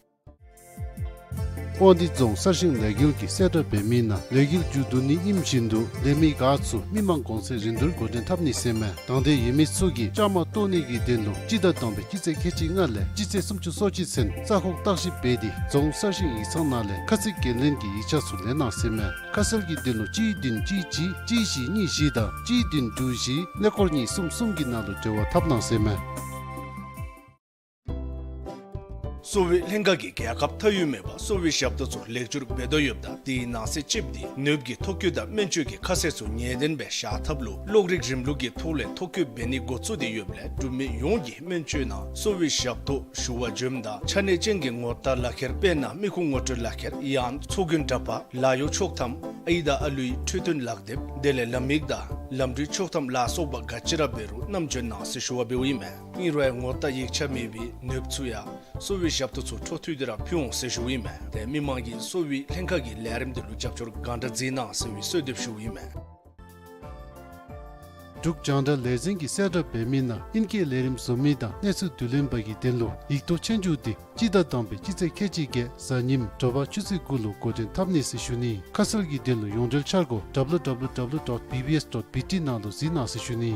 དབང་འདུས་རྫོང་གསར་ཤིང་ལས་འགུལ་གྱིས་གསལ་བསྒྲགས་འབད་མི་ནང་ལས་འགུལ་མཇུག་བསྡུ་ནི་ཨིནམ་བཞིན་དུ་ལས་མི་འགའ་ཚུ་མི་མང་གོང་ཚད་རིན་བསྡུར་འགོ་འདྲེན་འཐབ་ནི་ཟེར་མས། དང་འདོད་ཡོད་མི་ཚུ་གིས་བཅའ་མར་གཏོགས་ནི་གི་དོན་ལུ་སྤྱི་ཟླ་དང་པའི་སྤྱི་ཚེས་ཁལ་གཅིག་ལྔ་ལས་སྤྱི་ཚེས་སུམ་ཅུ་སོ་གཅིག་ཚུན་རྩ་ཁོག་བརྟག་ཞིབ་འབད་དེ་རྫོང་གསར་ཤིང་ཡིག་ཚང་ནང་ལས་ཁ་ཚིག་འགན་ལེན་གྱི་ཡིག་ཆ་ཚུ་ལེན་གནང་ཟེར་མས། ཁ་གསལ་གྱི་དོན་ལུ་གཅིག་བདུན་གཅིག་གཅིག་གཅིག་བཞི་གཉིས་བཞི་དང་གཅིག་བདུན་དྲུག་བཞི་ཀླད་ཀོར་གཉིས་གསུམ་གསུམ་གྱི་ནང་ལུ་འབྲེལ་བ་འཐབ་གནང་ཟེར་མས། གསོ་བའི་ལྷན་ཁག་གིས་རྒྱལ་ཁབ་མཐའ་དབུས་མེད་པར་གསོ་བའི་ཞབས་ཏོག་ཚུ་ལེགས་བཅོས་འབད་དོ་ཡོདཔ་ད་དེའི་ནང་གསེས་ལྕེབས་ཏེ་ནདཔ་ཀྱི་ཐོ་བཀོད་དང་སྨན་བཅོས་ཀྱི་ཁ་གསལ་ཚུ་ངེས་གཏན་སྦེ་བཞག་ཐབས་ལུ་གློག་རིག་རིམ་ལུགས་ཀྱི་ཐོག་ལས་ཐོ་བཀོད་འབད་ནི་འགོ་བཙུགས་ཏེ་ཡོདཔ་ལས་འབྲུག་མི་ཡོངས་ཀྱིས་སྨན་བཅོས་ནང་གསོ་བའི་ཞབས་ཏོག་ཞུ་བར་འབྱོནམ་ད་ཆ་གནས་ཅན་གྱི་ངོ་རྟགས་ལག་ཁྱེར་དཔེར་ན་མི་ཁུངས་ངོ་སྤྲོད་ལག་ཁྱེར་ཡང་ཚོགས་རྒྱུན་འདྲ་པར་ལཱ་གཡོག་ཆོག་ཐམ་ཨའི་དང་ཨ་ལུའི་འཕྲོད་བསྟེན་ལག་དེབ་དེ་ལས་ལམ་ཡིག་དང་ལམ་འགྲུལ་ཆོག་ཐམ་ལ་སོགས་པ་ག་ཅི་ར་འབད་རུང་བསྣམས་འབྱོན་གནང་ཟེར་ཞུ་བ་འབདཝ་ཨིན་མས། ཨིན་རུང་ངོ་རྟགས་ཡིག་ཆ་མེད་པའི་ནདཔ་ཚུ་ཡང་གསོ་བའི་ཞབས་ཏོག་ཚུ་འཕྲོ་མཐུད་དེ་ར་ཕུལ་འོང་ཟེར་ཞུཝ་ཨིན་མས། ཏེ་མི་མང་གིས་གསོ་བའི་ལྷན་ཁག་གི་ལས་རིམ་དེ་ལུ་རྒྱབ་སྐྱོར་གང་དྲག་མཛད་གནང་ཟེར་བའི་གསོལ་འདེབས་ཞུཝ་ཨིན་མས། འབྲུག་རྒྱང་བསྒྲགས་ལས་འཛིན་གྱིས་གསལ་བསྒྲགས་འབད་མི་ནང་ཨིན་སྐད་ལས་རིམ་བཟོ་མི་དང་གནས་ཚུལ་བསྡུ་ལེན་པ་གི་དོན་ལུ་ཡིག་ཐོག་ཆོས་རྒྱུགས་དེ་སྤྱི་ཟླ་དང་པའི་སྤྱི་ཚེས་ཁལ་གཅིག་བརྒྱད་གཟའ་ཉིམ་དྲོ་པ་ཆུ་ཚོད་དགུ་ལུ་འགོ་འདྲེན་འཐབ་ནི་ཟེར་ཞུ་ནི། ཁ་གསལ་གྱི་དོན་ལུ་ཡོངས་འབྲེལ་འཆར་སྒོ་W W W dot B B S dot B T ནང་ལུ་གཟིགས་གནང་ཟེར་ཞུ་ནི།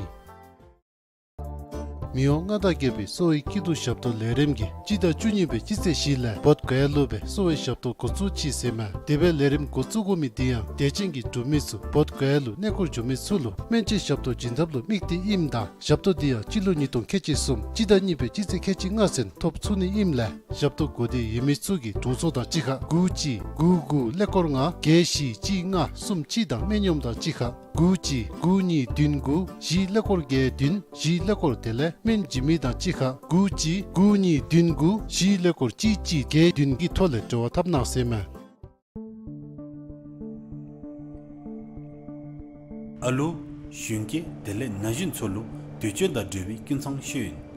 མི་དབང་མངའ་བདག་རྒྱལ་པོའི་གསོ་བའི་སྐྱིད་སྡུག་ཞབས་ཏོག་ལས་རིམ་གྱི་སྤྱི་ཟླ་བཅུ་གཉིས་པའི་སྤྱི་ཚེས་བཞི་ལས་བོདྷ་ག་ཡ་ལུ་སྦེ་གསོ་བའི་ཞབས་ཏོག་འགོ་བཙུགས་ཅི་ཟེར་མས། དེ་སྦེ་ལས་རིམ་འགོ་བཙུགས་དགོ་མི་དེ་ཡང་དད་ཅན་གྱི་འབྲུག་མི་ཚུ་བོདྷ་ག་ཡ་ལུ་གནས་སྐོར་འགྱོ་མི་ཚུ་ལུ་སྨན་བཅོས་ཞབས་ཏོག་བྱིན་ཐབས་ལུ་དམིགས་ཏེ་ཨིནམ་ད་ཞབས་ཏོག་དེ་ཡང་སྤྱི་ལོ་ཉིས་སྟོང་ཁལ་གཅིག་གསུམ་སྤྱི་ཟླ་གཉིས་པའི་སྤྱི་ཚེས་ཁལ་གཅིག་ལྔ་ཚུན་ཐོབ་ཚུགས་ནི་ཨིནམ་ལས་ཞབས་ཏོག་དགོས་འདོད་ཡོད་མི་ཚུ་གིས་དྲུང་འཚོ་དང་གཅིག་ཁར་དགུ་གཅིག་དགུ་དགུ་ཀླད་ཀོར་ལྔ་བརྒྱད་བཞི་གཅིག་ལྔ་གསུམ་གཅིག་དང་སྨན་གཡོགམ་དང་གཅིག་ཁར་དགུ་གཅིག་དགུ་གཉིས་བདུན་དགུ་བཞི་ཀླད་ཀོར་བརྒྱད་བདུན་བཞི་ཀླད་ཀོར། དེ་ལས་སྨན་བྱིན་མི་དང་གཅིག་ཁར་དགུ་གཅིག་དགུ་གཉིས་བདུན་དགུ་བཞི་ཀླད་ཀོར་གཅིག་གཅིག་བརྒྱད་བདུན་གྱི་ཐོག་ལས་འབྲེལ་བ་འཐབ་གནང་ཟེར་མས། ཨ་ལུ་གཞོན་སྐྱེས་དེ་ལས་ན་གཞོན་ཚུ་ལུ་དུས་ཚོད་དང་འབྲེལ་བའི་སྐྱིན་ཚང་ཤེས་ཡོན།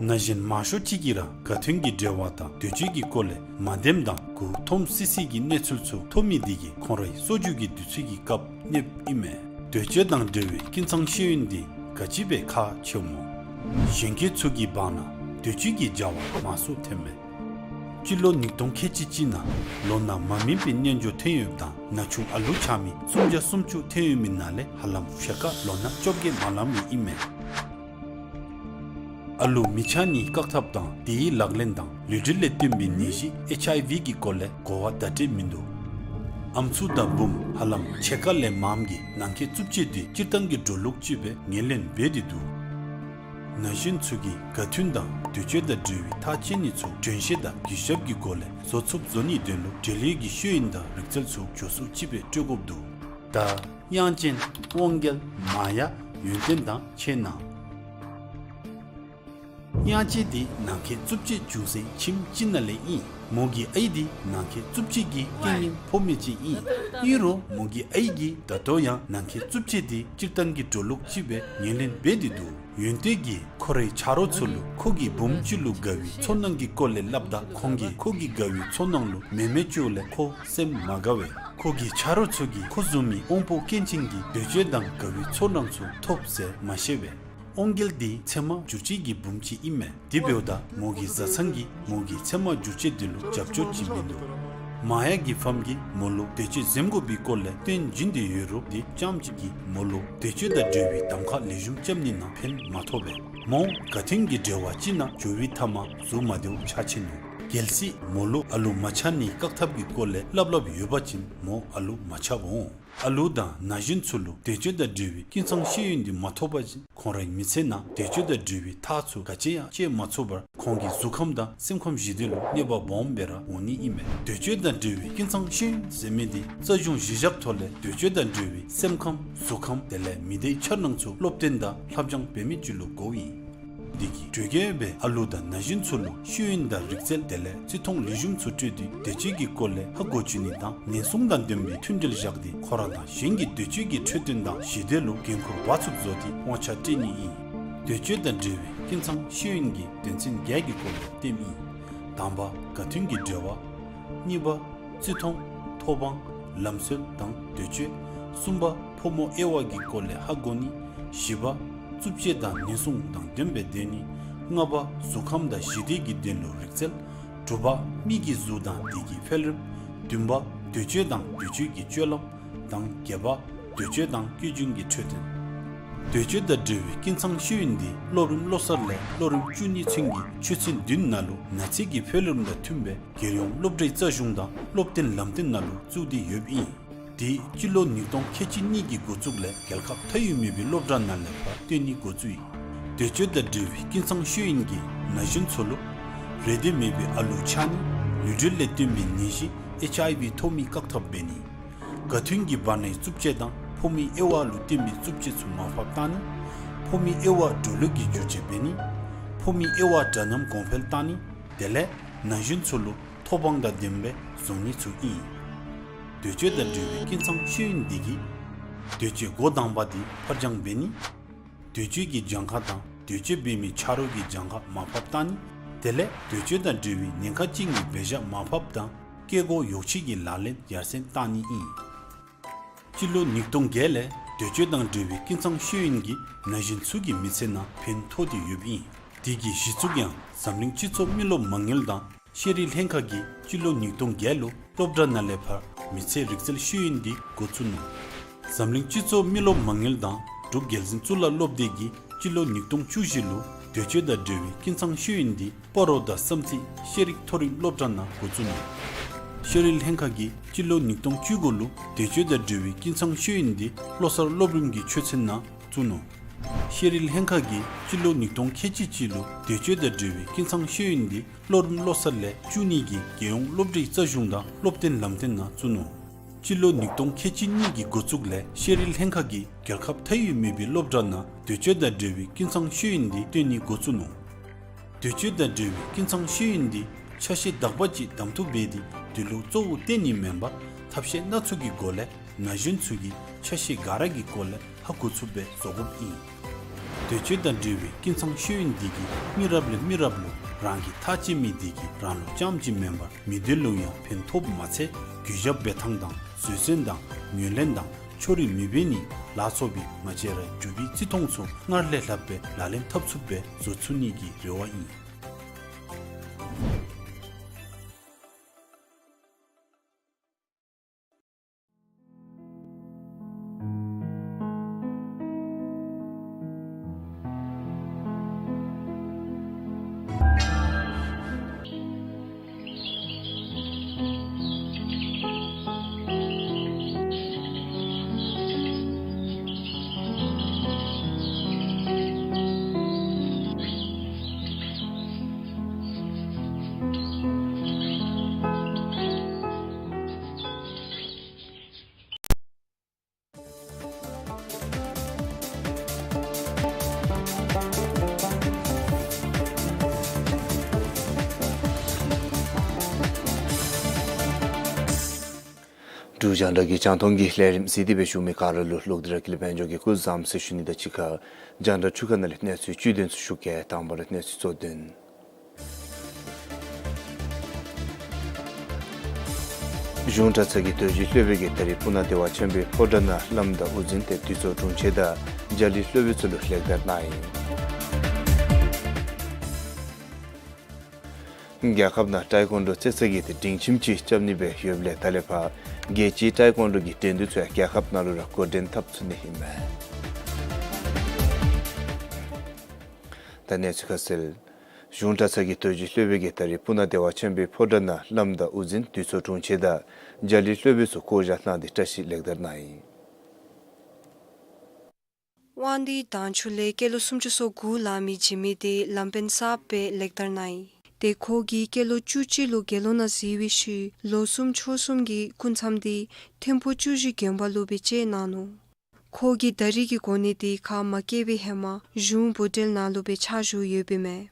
ན་གཞོན་མང་ཤོས་ཅིག་གིས་ར་ག་དུས་ཀྱི་འབྲེལ་བ་དང་དུས་ཚོད་ཀྱི་སྐོར་ལས་མ་བདེནམ་དང་མགུ་འཐོམ་སི་སི་གི་གནས་ཚུལ་ཚུ་ཐོབ་མི་དེ་གིས་ཁོང་རའི་གསོ་རྒྱུ་གི་དུས་ཚོད་ཀྱི་སྐབས་གནསཔ་ཨིན་མས། དུས་ཚོད་དང་འབྲེལ་བའི་སྐྱིན་ཚང་ཤེས་ཡོན་དེ་ག་ཅི་སྦེ་ཁག་ཆེཝ་སྨོ། གཞོན་སྐྱེས་ཚུ་གི་བར་ན་དུས་ཚོད་ཀྱི་བྱ་བ་མང་སུ་ཐོནམ་མས། སྤྱི་ལོ་ཉིས་སྟོང་ཁལ་གཅིག་གཅིག་ནང་ལོ་ན་མ་སྨིན་པའི་རྣལ་འབྱོར་ཐོན་ཡོདཔ་དང་ན་ཆུང་ཨ་ལུ་ཆགས་མི་སུམ་བརྒྱ་སུམ་ཅུ་ཐོན་ཡོད་མི་ནང་ལས་ཧ་ལམ་ཕྱེད་ཀ་ལོ་ན་བཅོ་བརྒྱད་མ་ལང་མི་ཨིན་མས། ཨ་ལུ་མི་ཆགས་ནིའི་བཀག་ཐབས་དང་དེའི་ལག་ལེན་དང་ལུས་འབྲེལ་ལས་བརྟེན་པའི་ནད་གཞི་ཨེཆ་ཨའི་ཝི་གི་སྐོར་ལས་གོ་བ་བརྡ་སྤྲོད་མིན་འདུག། ཨམ་སྲུ་དང་བུམོ་ཧ་ལམ་ཕྱེད་ཀ་ལས་མངམ་གིས་ནང་འཁོད་རྩུབ་སྤྱོད་དེ་སྤྱིར་བཏང་གི་འགྲོ་ལུགས་ཅིག་སྦེ་ངོས་ལེན་འབད་དེ་འདུག། ན་གཞོན་ཚུ་གིས་ག་དུས་དང་དུས་ཚོད་དང་འབྲེལ་བའི་ཐག་བཅད་ནི་ཚུ་དྲན་ཤེས་དང་གུས་ཞབས་ཀྱི་སྒོ་ལས་བཟོ་ཚུགསཔ་བཟོ་ནིའི་དོན་ལུ་འབྲེལ་ཡོད་ཀྱི་ཤེས་ཡོན་དང་རིག་རྩལ་ཚུ་མགྱོགས་སུ་ཅིག་སྦེ་སྤྲོད་དགོཔ་འདུག། ད་དབྱངས་ཅན་དབང་རྒྱལ་མ་ཡ་ཡོན་ཏན་དང་ཆེ་ན། དབྱངས་ཅན་དེ་ནང་འཁོད་རྩུབ་སྤྱོད་བྱུང་སའི་ཁྱིམ་གཅིག་ནང་ལས་ཨིན། མོ་གི་ཨའི་དེ་ནང་འཁོད་རྩུབ་སྤྱོད་ཀྱི་རྐྱེན་ངན་ཕོག་མི་ཅིག་ཨིན། ཨིན་རུང་མོ་གི་ཨའི་གིས་ད་ལྟོ་ཡང་ནང་འཁོད་རྩུབ་སྤྱོད་དེ་སྤྱིར་བཏང་གི་འགྲོ་ལུགས་ཅིག་སྦེ་ངོས་ལེན་འབད་དེ་འདུག། ཡོན་ཏན་གྱིས་ཁོ་རའི་ཆ་རོགས་ཚུ་ལུ་ཁོ་གིས་བུམོ་ཅིག་ལུ་དགའ་བའི་ཚོར་སྣང་གི་སྐོར་ལས་སླབ་ད་ཁོང་གིས་ཁོ་གིས་དགའ་བའི་ཚོར་སྣང་ལུ་མེ་མེ་བཅོཝ་ལས་ཁོ་སེམས་མ་དགའ་བས། ཁོ་གི་ཆ་རོགས་ཚུ་གིས་ཁོ་བཟུམ་མའི་དབང་པོ་སྐྱོན་ཅན་གྱི་འདོད་སྤྱོད་དང་དགའ་བའི་ཚོར་སྣང་ཚུ་ཐོབ་ཟེར་མ་ཤེས་པས། དབང་རྒྱལ་དེ་ཚེར་མ་འགྱུར་བཅོས་ཀྱི་བུམོ་ཅིག་ཨིན་མས། དེ་འབདཝ་ད་མོ་གི་བཟའ་ཚང་གིས་མོ་གི་ཚེར་མ་འགྱུར་བཅོས་དེ་ལུ་རྒྱབ་སྐྱོར་ཅིག་མིན་འདུག། མ་ཡ་གི་ཕམ་གྱིས་མོ་ལུ་འདོད་སྤྱོད་འཛེམ་དགོ་པའི་སྐོར་ལས་སྟོན་བྱིན་ཏེ་ཡོད་རུང་དེ་ཙམ་ཅིག་གིས་མོ་ལུ་འདོད་སྤྱོད་དང་འབྲེལ་བའི་གདམ་ཁ་ལེགས་ཤོམ་རྐྱབ་ནི་ནང་ཕན་མ་ཐོགས་པས། མོ་ག་དུས་ཀྱི་འབྲེལ་བ་ཅིག་ནང་འགྱོ་བའི་མཐའ་མ་གཟུགས་མ་བདེཝ་ཆགས་ཆི་ནུག། གལ་སྲིད་མོ་ལུ་ཨ་ལུ་མ་ཆགས་ནིའི་བཀག་ཐབས་ཀྱི་སྐོར་ལས་སླབ་སླབ་ཡོད་པ་ཅིན་མོ་ཨ་ལུ་མ་ཆགསཔ་འོང་། ཨ་ལུ་དང་ན་གཞོན་ཚུ་ལུ་འདོད་སྤྱོད་དང་འབྲེལ་བའི་སྐྱིན་ཚང་ཤེས་ཡོན་དེ་མ་ཐོབ་པ་ཅིན་ཁོང་རའི་མི་ཚེ་ནང་འདོད་སྤྱོད་དང་འབྲེལ་བའི་ཐག་ཚུ་ག་ཅི་ཡང་བཅད་མ་ཚུགས་པར་ཁོང་གི་གཟུགས་ཁམས་དང་སེམས་ཁམས་ཞི་བདེ་ལུ་གནོད་པ་སྦོམ་སྦེ་ར་འོང་ནི་ཨིན་མས། འདོད་སྤྱོད་དང་འབྲེལ་བའི་སྐྱིན་ཚང་ཤེས་ཡོན་ཟེར་མི་དེ་རྩ་གཞུང་གཞི་བཞག་ཐོག་ལས་འདོད་སྤྱོད་དང་འབྲེལ་བའི་སེམས་ཁམས་གཟུགས་ཁམས་དེ་ལས་མི་སྡེའི་འཆར་སྣང་ཚུ་སློབ་སྟོན་དང་ལྷབ་སྦྱང་འབད་མི་ཅིག་ལུ་གོཝ་ཨིན། དེ་གིས་གྲོས་ཀྱི་སྦེ་ཨ་ལུ་དང་ན་གཞོན་ཚུ་ལུ་ཤེས་ཡོན་དང་རིག་རྩལ་དེ་ལས་བརྩི་མཐོང་ལེགས་ཤོམ་ཚུ་སྤྲོད་དེ་འདོད་སྤྱོད་ཀྱི་སྐོར་ལས་ཧ་གོ་བཅུག་ནི་དང་ཉེན་སྲུང་དང་ལྡན་པའི་མཐུན་འབྲེལ་བཞག་སྟེ་ཁོ་ར་དང་གཞན་གྱི་འདོད་སྤྱོད་ཀྱི་འཕྲོད་བསྟེན་དང་ཞི་བདེ་ལུ་འགན་ཁུར་འབག་ཚུགསཔ་བཟོ་སྟེ་དབང་ཆ་སྤྲོད་ནི་ཨིན། འདོད་སྤྱོད་དང་འབྲེལ་བའི་སྐྱིན་ཚང་ཤེས་ཡོན་གྱི་དོན་ཚན་བརྒྱད་ཀྱི་སྐོར་ལས་སྟོནམ་ཨིན། དང་པ་ག་དུས་ཀྱི་འབྲེལ་བ། གཉིས་པ་བརྩི་མཐོང་། ཐོབ་དབང་། ལམ་སྲོལ་དང་འདོད་སྤྱོད། གསུམ་པ་ཕོ་མོ་དབྱེ་བ་གི་སྐོར་ལས་ཧ་གོ་ནི། བཞི་པ་རྩུབ་སྤྱོད་དང་ཉེན་སྲུང་དང་ལྡན་པའི་སྡོད་ནི། ལྔ་པ་གཟུགས་ཁམས་དང་ཞི་བདེ་གི་དོན་ལུ་རིག་རྩལ། དྲུག་པ་མི་གི་གཟུགས་དང་དེ་གི་འཕེལ་རིམ། བདུན་པ་འདོད་སྤྱོད་དང་འདོད་སྤྱོད་ཀྱི་སྤྱོད་ལམ་དང་བརྒྱད་པ་འདོད་སྤྱོད་དང་སྐྱེ་རྒྱུན་གྱི་འཕྲོད་བསྟེན། འདོད་སྤྱོད་དང་འབྲེལ་བའི་སྐྱིན་ཚང་ཤེས་ཡོན་དེ་སློབ་རིམ་བློ་གསར་ལས་སློབ་རིམ་བཅུ་གཉིས་ཚུན་གྱི་ཆོས་ཚན་བདུན་ནང་ལུ་ན་ཚོད་ཀྱི་འཕེལ་རིམ་དང་མཐུན་པའི་རྒྱལ་ཡོངས་སློབ་གྲྭའི་རྩ་གཞུང་དང་སློབ་སྟོན་ལམ་སྟོན་ནང་ལུ་བཙུགས་ཏེ་ཡོདཔ་ཨིན། དེ་སྤྱི་ལོ་ཉིས་སྟོང་ཁལ་གཅིག་གཉིས་ཀྱི་འགོ་བཙུགས་ལས་རྒྱལ་ཁབ་མཐའ་དབུས་མེད་པའི་སློབ་གྲྭ་ནང་ལས་ཕར་སྟོན་ནི་འགོ་བཙུགས་ཡི། འདོད་སྤྱོད་དང་འབྲེལ་བའི་སྐྱིན་ཚང་ཤེས་ཡོན་གྱིས་ན་གཞོན་ཚུ་ལུ་རེ་འདོད་མེད་པའི་ཨ་ལུ་ཆགས་ནི། ལུས་འབྲེལ་ལས་བརྟེན་པའི་ནད་གཞི་ཨེཆ་ཨའི་ཝི་ཐོབ་མི་བཀག་ཐབས་འབད་ནི། ག་དུས་ཀྱི་བར་ནའི་རྩུབ་སྤྱོད་དང་ཕོ་མོའི་དབྱེ་བ་ལུ་བརྟེན་པའི་རྩུབ་སྤྱོད་ཚུ་མར་ཕབ་བཏང་ནི། ཕོ་མོའི་དབྱེ་བ་འགྲོ་ལུགས་ཀྱི་འགྱུར་བཅོས་འབད་ནི། ཕོ་མོའི་དབྱེ་བ་འདྲ་མཉམ་གོང་འཕེལ་བཏང་ནི། དེ་ལས་ན་གཞོན་ཚུ་ལུ་ཐོབ་དབང་དང་ལྡན་པའི་བཟོ་ནི་ཚུ་ཨིན། འདོད་སྤྱོད་དང་འབྲེལ་བའི་སྐྱིན་ཚང་ཤེས་ཡོན་འདི་གིས་འདོད་སྤྱོད་འགོ་དང་པ་དེ་ཕར་འགྱངས་འབད་ནི། འདོད་སྤྱོད་ཀྱི་གྱངས་ཁ་དང་འདོད་སྤྱོད་འབད་མི་ཆ་རོགས་ཀྱི་གྱངས་ཁ་མར་ཕབ་བཏང་ནི། དེ་ལས་འདོད་སྤྱོད་དང་འབྲེལ་བའི་ཉེན་ཁ་ཅན་གྱི་འབད་བཞག་མར་ཕབ་དང་སྐྱེ་སྒོ་ཡོ་བྱད་ཀྱི་ལག་ལེན་ཡར་སེང་བཏང་ནི་ཨིན། སྤྱི་ལོ་ཉིས་སྟོང་བརྒྱད་ལས་འདོད་སྤྱོད་དང་འབྲེལ་བའི་སྐྱིན་ཚང་ཤེས་ཡོན་གྱིས་ན་གཞོན་ཚུ་གི་མི་ཚེ་ནང་ཕན་ཐོགས་ཏེ་ཡོདཔ་ཨིན། དེ་གི་གཞི་བཙུགས་ཡང་འཛམ་གླིང་སྤྱི་ཚོགས་མི་རློབས་མ་དངུལ་དང་ཤེས་རིག་ལྷན་ཁག་གིས་སྤྱི་ལོ་ཉིས་སྟོང་བརྒྱད་ལུ་སློབ་གྲྭ་ནང་ལས་ཕར་མི་ཚེ་རིག་རྩལ་ཤེས་ཡོན་འདི་འགོ་བཙུགས་ནུག། འཛམ་གླིང་སྤྱི་ཚོགས་མི་རློབས་མ་དངུལ་དང་འབྲུག་རྒྱལ་འཛིན་གཙུག་ལག་སློབ་སྡེ་གིས་ སྤྱི་ལོ་ཉིས་སྟོང་བཅུ་བཞི་ལུ་འདོད་སྤྱོད་དང་འབྲེལ་བའི་ཀུན་ཚང་ཤེས་ཡོན་འདི་སྤ་རོ་དང་བསམ་རྩེ་ཤེས་རིག་མཐོ་རིམ་སློབ་གྲྭ་ནང་འགོ་བཙུགས་ནུག། ཤེས་རིག་ལྷན་ཁག་གིས་སྤྱི་ལོ་ཉིས་སྟོང་བཅུ་དགུ་ལུ་འདོད་སྤྱོད་དང་འབྲེལ་བའི་ཀུན་ཚང་ཤེས་ཡོན་འདི་བློ་གསར་སློབ་རིམ་གྱི་ཆོས་ཚན་ནང་བཙུགས་ནུག། ཤེས་རིག་ལྷན་ཁག་གིས་སྤྱི་ལོ་ཉིས་སྟོང་ཁལ་གཅིག་གཅིག་ལུ་འདོད་སྤྱོད་དང་འབྲེལ་བའི་ཀུན་ཚང་ཤེས་ཡོན་འདི་སློབ་རིམ་བློ་གསར་ལས་བཅུ་གཉིས་ཀྱི་རྒྱལ་ཡོངས་སློབ་གྲྭའི་རྩ་གཞུང་དང་སློབ་སྟོན་ལམ་སྟོན་ནང་བཙུགས་ནུག། སྤྱི་ལོ་ཉིས་སྟོང་ཁལ་གཅིག་གཉིས་ཀྱི་འགོ་བཙུགས་ལས་ཤེས་རིག་ལྷན་ཁག་གིས་རྒྱལ་ཁབ་མཐའ་དབུས་མེད་པའི་སློབ་གྲྭ་ནང་འདོད་སྤྱོད་དང་འབྲེལ་བའི་ཀུན་ཚང་ཤེས་ཡོན་འདི་སྟོན་ནི་འགོ་བཙུགས་ནུག། འདོད་སྤྱོད་དང་འབྲེལ་བའི་ཀུན་ཚང་ཤེས་ཡོན་འདི་ཆ་ཤས་དག་པ་ཅིག་གདམ་འཐུ་འབད་དེ་འདི་ལུ་གཙོ་བོ་བསྟེན་ནི་མེན་པར་ཐབས་ཤེས་སྣ་ཚོགས་ཀྱི་སྒོ་ལས་ན་གཞོན་ཚུ་གིས་ཆ་ཤས་ག་ར་གི་སྐོར་ལས་ཧ་གོ་ཚུགསཔ་སྦེ་བཟོ་དགོཔ་ཨིན། འདོད་སྤྱོད་དང་འབྲེལ་བའི་ཀུན་ཚང་ཤེས་ཡོན་འདི་གིས་མི་རབས་ལས་མི་རབས་ལུ་རང་གིས་ཐག་བཅད་མི་འདི་གིས་རང་ལུ་རྐྱངམ་གཅིག་མེན་པར་མི་སྡེ་ལུ་ཡང་ཕན་ཐོགསཔ་མ་ཚད་གུས་ཞབས་འབད་ཐངས་དང་བཟོད་བསྲན་དང་ངོས་ལེན་དང་ཕྱོགས་རིས་མི་འབད་ནི་ལ་སོགས་པའི་ང་བཅས་རའི་འབྲུག་པའི་བརྩི་མཐོང་ཚུ་སྔར་ལས་ལྷགཔ་སྦེ་ལག་ལེན་འཐབ་ཚུགསཔ་སྦེ་བཟོ་ཚུགས་ནི་གི་རེ་བ་ཨིན། འབྲུག་རྒྱང་བསྒྲགས་ཀྱི་རྒྱང་མཐོང་གི་ལས་རིམ་གཟིགས་ཏེ་སྦེ་བཞུགས་མི་ག་ར་ལུ་ལོག་སྟེ་ར་ཀུན་ལེགས་དཔལ་འབྱོར་གྱིས་སྐུ་བཟང་ཟེར་ཞུ་ནི་དང་གཅིག་ཁར་རྒྱང་བསྒྲགས་འཕྲུལ་ཁང་ནང་ལས་གནས་ཚུལ་བཅུད་དོན་ཚུ་ཞུ་གེ། དང་པ་ར་གནས་ཚུལ་གཙོ་དོན། གཞུང་གྲྭ་ཚང་གི་རྡོ་རྗེ་སློབ་དཔོན་གྱིས་ད་རིས་སྤུ་ན་བདེ་བ་ཆེན་པོའི་ཕོ་བྲང་ནང་བླམ་དང་དབུ་འཛིན་ཏེ་འདུས་ཚོགས་དྲུང་ཆེན་དང་རྒྱ་གླིང་སློབ་དཔོན་ཚུ་ལུ་ལེགས་དར་གནང་ཡི། རྒྱལ་ཁབ་ནང་ཏའི་ཀོན་ཌོ་རྩེད་རྩེད་ཀྱི་ཏེ་སྒྲིང་ཁྱིམ་ཅིག་རྐྱབ་ནི་སྦེ་ཡོདཔ་ལས་ད་ལས་ཕར་རྒྱལ་སྤྱིའི་ཏའི་ཀོན་ཌོ་གི་འགྲན་བསྡུར་ཚུ་ཡང་རྒྱལ་ཁབ་ནང་ལུ་ར་འགོ་འདྲེན་འཐབ་ཚུགས་ནི་ཨིན་མས། ད་གནས་ཚུལ་ཁ་གསལ། གཞུང་གྲྭ་ཚང་གི་རྡོ་རྗེ་སློབ་དཔོན་གྱིས་ད་རིས་སྤུ་ན་བདེ་བ་ཆེན་པོའི་ཕོ་བྲང་ནང་བླམ་དང་དབུ་འཛིན་འདུས་ཚོགས་དྲུང་ཆེན་དང་རྒྱ་གླིང་སློབ་དཔོན་ཚུ་བསྐོ་བཞག་གནང་སྟེ་བཀྲ་ཤིས་ལེགས་དར་གནང་ཡི། དབང་འདུས་དྭངས་ཆུ་ལས་སྐྱེས་ལོ་སུམ་ཅུ་སོ་དགུ་ལང་མི་འཇིགས་མེད་འདི་ལམ་སྤན་གསརཔ་སྦེ་ལེགས་དར་གནང་ཡི། ཏེ་ཁོ་གིས་སྐྱེས་ལོ་བཅུ་གཅིག་ལུ་དགེ་སློང་ནང་གཟིགས་པའི་ཤུལ་ལོ་གསུམ་ཕྱོགས་གསུམ་གྱི་སྐུ་མཚམས་འདི་ཐིམ་ཕུག་བཅུ་བཞི་དགོན་པ་ལུ་སྦེ་བཅད་གནང་ནུག། ཁོ་གིས་ད་རིས་ཀྱི་གོ་གནས་འདི་ཁ་མ་བཀལ་བའི་ཧེ་མ་གཞུང་བུ་འབྲེལ་ནང་ལུ་སྦེ་ཕྱག་ཞུ་ཡོདཔ་ཨིན་མས།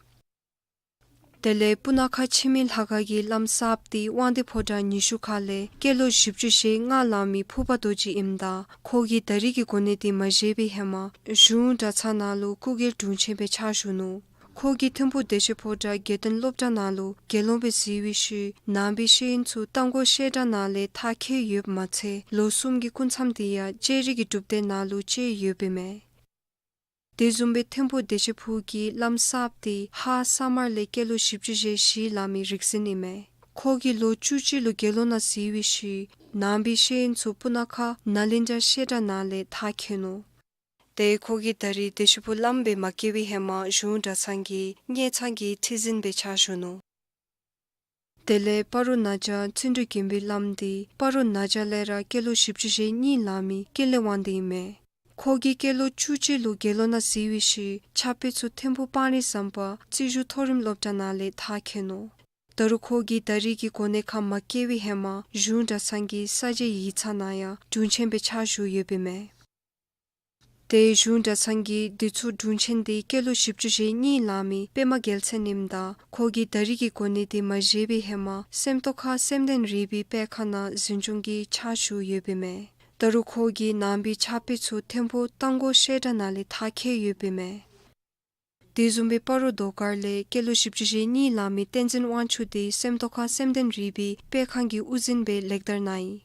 དེ་ལས་སྤུ་ན་ཁ་འཆི་མེད་ལྷ་ཁང་གི་བླམ་གསརཔ་འདི་དབང་འདུས་ཕོ་བྲང་ཉི་ཤུ་ཁ་ལས་སྐྱེས་ལོ་བཞི་བཅུ་ཞེ་ལྔ་ལང་མི་ཕུར་པ་རྡོ་རྗེ་ཨིནམ་ད་ཁོ་གིས་ད་རིས་ཀྱི་གོ་གནས་འདི་མ་བཞེས་པའི་ཧེ་མ་གཞུང་གྲྭ་ཚང་ནང་ལུ་སྐུ་སྒེར་དྲུང་ཆེན་སྦེ་ཕྱག་ཞུ་ནུག། ཁོ་གིས་ཐིམ་ཕུག་བདེ་ཆེན་ཕོ་བྲང་དགེ་ལྡན་སློབ་གྲྭ་ནང་ལུ་དགེ་སློང་སྦེ་གཟིགས་པའི་ཤུལ་ནང་པའི་ཤེས་ཡོན་ཚུ་རྟ་མགོ་བཤད་གྲྭ་ནང་ལས་མཐར་འཁྱོལ་ཡོདཔ་མ་ཚད་ལོ་གསུམ་གྱི་སྐུ་མཚམས་འདི་ཡང་ལྕགས་རི་གི་སྒྲུབ་སྡེ་ནང་ལུ་བཅད་ཡོདཔ་ཨིན་མས། དེ་བཟུམ་སྦེ་ཐིམ་ཕུག་བདེ་ཆེན་ཕུག་གི་བླམ་གསརཔ་འདི་ཧཱ་ས་དམར་ལས་སྐྱེས་ལོ་བཞི་བཅུ་ཞེ་བཞི་ལང་མི་རིག་འཛིན་ཨིན་མས། ཁོ་གིས་ལོ་བཅུ་གཅིག་ལུ་དགེ་སློང་ནང་གཟིགས་པའི་ཤུལ་ནང་པའི་ཤེས་ཡོན་ཚུ་སྤུ་ན་ཁ་ནཱ་ལེནྡྲ་བཤད་གྲྭ་ནང་ལས་མཐར་འཁྱོལ་ནུག། ཏེ་ཁོ་གིས་ད་རིས་བདེ་ཆེན་ཕུག་བླམ་སྦེ་མ་བཀལ་བའི་ཧེ་མ་གཞུང་གྲྭ་ཚང་གི་གཉེར་ཚང་གི་ཁྲི་འཛིན་སྦེ་ཕྱག་ཞུ་ནུག། དེ་ལས་སྤ་རོ་ན་བྱ་བརྩོན་འགྲུས་དགེ་འཕེལ་བླམ་འདི་སྤ་རོ་ན་བྱ་ལས་ར་སྐྱེས་ལོ་བཞི་བཅུ་ཞེ་གཉིས་ལང་མི་ཀུན་ལེགས་དབང་འདུས་ཨིན་མས། ཁོ་གིས་སྐྱེས་ལོ་བཅུ་གཅིག་ལུ་དགེ་སློང་ནང་གཟིགས་པའི་ཤུལ་ཕྱག་དཔེ་ཚུ་ཐིམ་ཕུག་སྤང་རི་ཟམ་པ་རྩིས་ཞུགས་མཐོ་རིམ་སློབ་གྲྭ་ནང་ལས་མཐར་འཁྱོལ་ནུག། ད་རུང་ཁོ་གིས་ད་རིས་ཀྱི་གོ་གནས་ཁ་མ་བཀལ་བའི་ཧེ་མ་གཞུང་གྲྭ་ཚང་གི་ས་བཅད་ཡིག་ཚང་ནང་ཡང་དྲུང་ཆེན་སྦེ་ཕྱག་ཞུ་ཡོདཔ་ཨིན་མས། ཏེ་གཞུང་གྲྭ་ཚང་གི་འདུས་ཚོགས་དྲུང་ཆེན་འདི་སྐྱེས་ལོ་བཞི་བཅུ་ཞེ་གཉིས་ལང་མི་པདྨ་རྒྱལ་མཚན་ཨིནམ་ད་ཁོ་གིས་ད་རིས་ཀྱི་གོ་གནས་འདི་མ་བཞེས་པའི་ཧེ་མ་སེམས་རྟོགས་ཁ་སེམས་ལྡན་རིག་པའི་སྤེལ་ཁང་ནང་འཛིན་སྐྱོང་གི་ཕྱག་ཞུ་ཡོདཔ་ཨིན་མས། ད་རུང་ཁོ་གིས་ནང་པའི་ཕྱག་དཔེ་ཚུ་ཐིམ་ཕུག་རྟ་མགོ་བཤད་གྲྭ་ནང་ལས་མཐར་འཁྱོལ་ཡོདཔ་ཨིན་མས། དེ་བཟུམ་སྦེ་སྤ་རོ་རྡོ་དཀར་ལས་སྐྱེས་ལོ་བཞི་བཅུ་ཞེ་གཉིས་ལང་མི་བསྟན་འཛིན་དབང་ཕྱུག་འདི་སེམས་རྟོགས་ཁ་སེམས་ལྡན་རིག་པའི་སྤེལ་ཁང་གི་དབུ་འཛིན་སྦེ་ལེགས་དར་གནང་ཡི།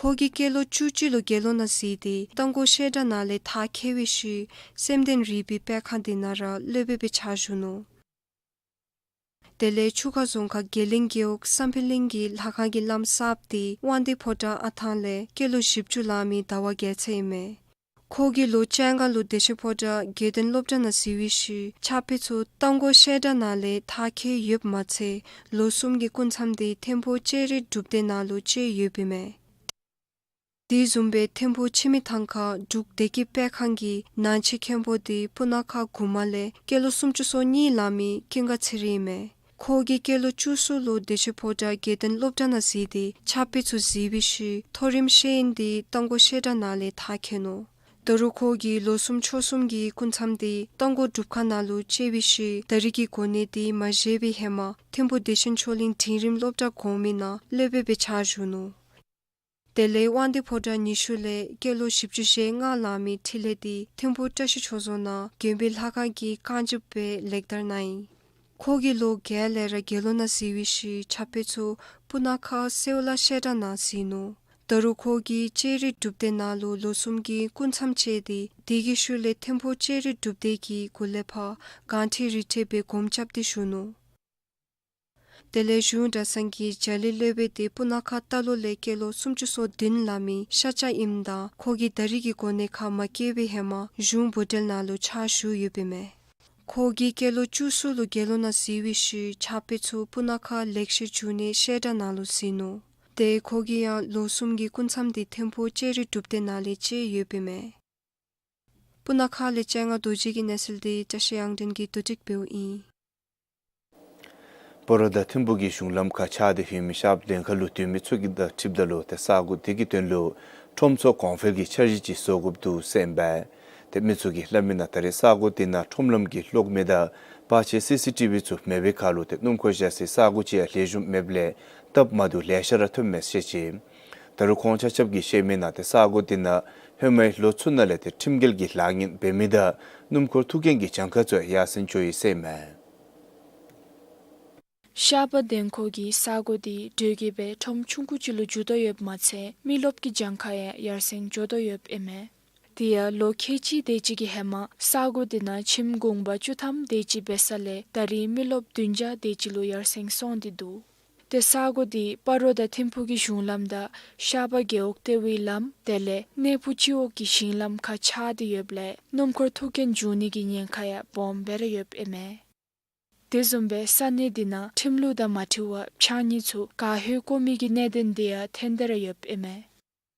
ཁོ་གིས་སྐྱེས་ལོ་བཅུ་གཅིག་ལུ་དགེ་སློང་ནང་གཟིགས་ཏེ་རྟ་མགོ་བཤད་གྲྭ་ནང་ལས་མཐར་འཁྱོལ་བའི་ཤུལ་སེམས་ལྡན་རིག་པའི་སྤེལ་ཁང་འདི་ནང་ར་སློབ་དཔོན་སྦེ་ཕྱག་ཞུ་ནུག། དེ་ལས་ཆུ་ཁ་རྫོང་ཁག་དགེ་ལེགས་རྒེད་འོག་བསམ་འཕེལ་གླིང་གི་ལྷ་ཁང་གི་བླམ་གསརཔ་འདི་དབང་འདུས་ཕོ་བྲང་ཨ་ཐང་ལས་སྐྱེས་ལོ་བཞི་བཅུ་ལང་མི་ཟླ་བ་རྒྱལ་མཚན་ཨིན་མས། ཁོ་གིས་ལོ་བཅོ་ལྔ་ལུ་བདེ་ཆེན་ཕོ་བྲང་དགེ་ལྡན་སློབ་གྲྭ་ནང་གཟིགས་པའི་ཤུལ་ཕྱག་དཔེ་ཚུ་རྟ་མགོ་བཤད་གྲྭ་ནང་ལས་མཐར་འཁྱོལ་ཡོདཔ་མ་ཚད་ལོ་གསུམ་གྱི་སྐུ་མཚམས་འདི་ཐིམ་ཕུག་ལྕགས་རི་སྒྲུབ་སྡེ་ནང་ལུ་བཅར་ཡོདཔ་ཨིན་མས། དེ་བཟུམ་སྦེ་ཐིམ་ཕུག་ཕྱི་མི་ཐང་ཁ་འབྲུག་བདེ་སྐྱིད་དཔེ་ཁང་གི་ནང་ཆེན་མཁན་པོ་འདི་སྤུ་ན་ཁ་གུ་མ་ལས་སྐྱེས་ལོ་སུམ་ཅུ་སོ་གཉིས་ལང་མི་ཀུན་དགའ་ཚེ་རིང་ཨིན་མས། ཁོ་གིས་སྐྱེས་ལོ་བཅུ་གསུམ་ལུ་བདེ་ཆེན་ཕོ་བྲང་དགེ་ལྡན་སློབ་གྲྭ་ནང་གཟིགས་ཏེ་ཕྱག་དཔེ་ཚུ་གཟིགས་པའི་ཤུལ་མཐོ་རིམ་ཤེས་ཡོན་འདི་རྟ་མགོ་བཤད་གྲྭ་ནང་ལས་མཐར་འཁྱོལ་ནུག། ད་རུང་ཁོ་གིས་ལོ་གསུམ་ཕྱོགས་གསུམ་གྱི་སྐུ་མཚམས་འདི་རྟ་མགོ་སྒྲུབ་ཁང་ནང་ལུ་བཅར་བའི་ཤུལ་ད་རིས་ཀྱི་གོ་གནས་འདི་མ་བཞེས་པའི་ཧེ་མ་ཐིམ་ཕུག་བདེ་ཆེན་ཆོས་གླིང་འབྲིང་རིམ་སློབ་གྲྭ་གོང་མའི་ནང་སློབ་དཔོན་སྦེ་ཕྱག་ཞུ་ནུག། དེ་ལས་དབང་འདུས་ཕོ་བྲང་ཉི་ཤུ་ལས་སྐྱེས་ལོ་བཞི་བཅུ་ཞེ་ལྔ་ལང་མི་འཕྲིན་ལས་འདི་ཐིམ་ཕུག་བཀྲ་ཤིས་ཆོས་རྫོང་ནང་དགོན་པའི་ལྷ་ཁང་གི་རྐང་རྗེཔ་སྦེ་ལེགས་དར་གནང་ཡི། ཁོ་གིས་ལོ་བརྒྱད་ལས་ར་དགེ་སློང་ནང་གཟིགས་པའི་ཤུལ་ཕྱག་དཔེ་ཚུ་སྤུ་ན་ཁ་སེའུ་ལ་བཤད་གྲྭ་ནང་གཟིགས་ནུག། ད་རུང་ཁོ་གིས་ལྕགས་རི་སྒྲུབ་སྡེ་ནང་ལུ་ལོ་གསུམ་གྱི་སྐུ་མཚམས་བཅད་དེ་དེ་གི་ཤུལ་ལས་ཐིམ་ཕུག་ལྕགས་རི་སྒྲུབ་སྡེ་གི་གུ་ལས་ཕར་སྒང་ཁྲི་རི་ཁྲི་སྦེ་སྒོམ་རྐྱབ་སྟེ་བཞུགས་ནུག། དེ་ལས་གཞུང་གྲྭ་ཚང་གི་རྒྱ་གླིང་སློབ་དཔོན་འདི་སྤུ་ན་ཁ་རྟ་ལོག་ལས་སྐྱེས་ལོ་སུམ་ཅུ་སོ་བདུན་ལང་མི་ཤཱཀྱ་ཨིནམ་ད་ཁོ་གིས་ད་རིས་ཀྱི་གོ་གནས་ཁར་མ་བཀོད་པའི་ཧེ་མ་གཞུང་བུ་འབྲེལ་ནང་ལུ་ཕྱག་ཞུ་ཡོདཔ་ཨིན་མས། ཁོ་གིས་སྐྱེས་ལོ་བཅུ་གསུམ་ལུ་དགེ་སློང་ནང་གཟིགས་པའི་ཤུལ་ཕྱག་དཔེ་ཚུ་སྤུ་ན་ཁ་ལེགས་བཤད་འབྱུང་གནས་བཤད་གྲྭ་ནང་ལུ་གཟིགས་ནུག། ཏེ་ཁོ་གིས་ཡང་ལོ་གསུམ་གྱི་སྐུ་མཚམས་འདི་ཐིམ་ཕུག་ལྕགས་རི་སྒྲུབ་སྡེ་ནང་ལས་བཅད་ཡོདཔ་ཨིན་མས། སྤུ་ན་ཁ་ལས་སྤྱན་སྔ་རྡོ་རྗེ་གི་གནས་ཚུལ་འདི་བཀྲ་ཤིས་དབྱངས་ཅན་གྱིས་བསྡུ་སྒྲིག་འབདཝ་ཨིན། སྤ་རོ་དང་ཐིམ་ཕུག་གི་གཞུང་ལམ་ཁར་ཆགས་ཏེ་ཡོད་མི་ཤར་པ་གདན་ཁ་ལུ་སྡོད་མི་ཚུ་གི་དང་འཁྲིལཝ་ད་ལུ་ཏེ་ས་གོ་དེ་གི་དོན་ལུ་ཁྲོམ་ཚོགས་གོང་འཕེལ་གྱི་འཆར་གཞི་ཅིག་བཟོ་དགོཔ་འདུག་ཟེར་ཨིན་པས། ཏེ་མི་ཚུ་གིས་སླབ་མི་ནང་ད་རེས་ས་གོ་དེ་ནང་ཁྲོམ་ལམ་གྱི་གློག་མེ་དང་བར་ཆད་སི་སི་ཊི་བི་ཚུ་མེད་པའི་ཁར་ལུ་ཏེ་སྣུམ་འཁོར་བཞག་སའི་ས་གོ་ཅིག་ཡང་ལེགས་ཤོམ་མེདཔ་ལས་སྟབས་མ་བདེཝ་ལེ་ཤ་ར་ཐོནམ་མས་ཟེར་བཤད་ཅི། ད་རུང་ཁོང་ཆ་ཁྱབ་ཀྱིས་བཤད་མི་ནང་ཏེ་ས་གོ་དེ་ནང་ཧེ་མའི་ལོ་ཚུ་ནང་ལས་ཏེ་ཁྲིམས་འགལ་གྱི་ལཱ་ངན་འབད་མི་དང་སྣུམ་འཁོར་ཐུག་མཁན་གྱི་གྱངས་ཁ་ཚུ་ཡར་སེང་འགྱོ་ཡི་ཟེར་ཨིན་མས། ཤར་པ་གདན་ཁོག་གི་ས་གོ་འདི་དྲོད་ཀྱིས་སྦེ་ཁྲོམ་ཆུང་ཀུ་ཅིག་ལུ་འགྱུར་དོ་ཡོདཔ་མ་ཚད་མི་རློབས་ཀྱི་གྱངས་ཁ་ཡང་ཡར་སེང་འགྱོ་དོ་ཡོདཔ་ཨིན་མས། དེ་ཡང་ལོ་ཁལ་གཅིག་དེ་ཅིག་གི་ཧེ་མ་ས་གོ་འདི་ནང་ཁྱིམ་གུང་པ་བཅུ་ཐམ་དེ་ཅིག་འབད་ས་ལས་ད་རེས་མི་རློབས་བདུན་བརྒྱ་དེ་ཅིག་ལུ་ཡར་སེང་སོང་སྟེ་འདུག། ཏེ་ས་གོ་འདི་སྤ་རོ་དང་ཐིམ་ཕུག་གི་གཞུང་ལམ་དང་ཤར་པ་རྒེད་འོག་ལྟེ་བའི་ལམ་དེ་ལས་གནས་ཕུ་སྤྱི་འོག་གི་ཞིང་ལམ་ཁར་ཆགས་ཏེ་ཡོདཔ་ལས་སྣུམ་འཁོར་ཐུག་རྐྱེན་འབྱུང་ནི་གི་ཉེན་ཁ་ཡང་སྦོམ་སྦེ་ར་ཡོདཔ་ཨིན་མས། དེ་བཟུམ་སྦེ་ས་གནས་འདི་ནང་ཁྲིམས་ལུགས་དང་མ་འཁྲིལ་བར་ཕྱགས་སྙིགས་ཚུ་ག་ཧོད་བཀོ་མི་གི་གནད་དོན་འདི་ཡང་ཐོན་ཏེ་ར་ཡོདཔ་ཨིན་མས།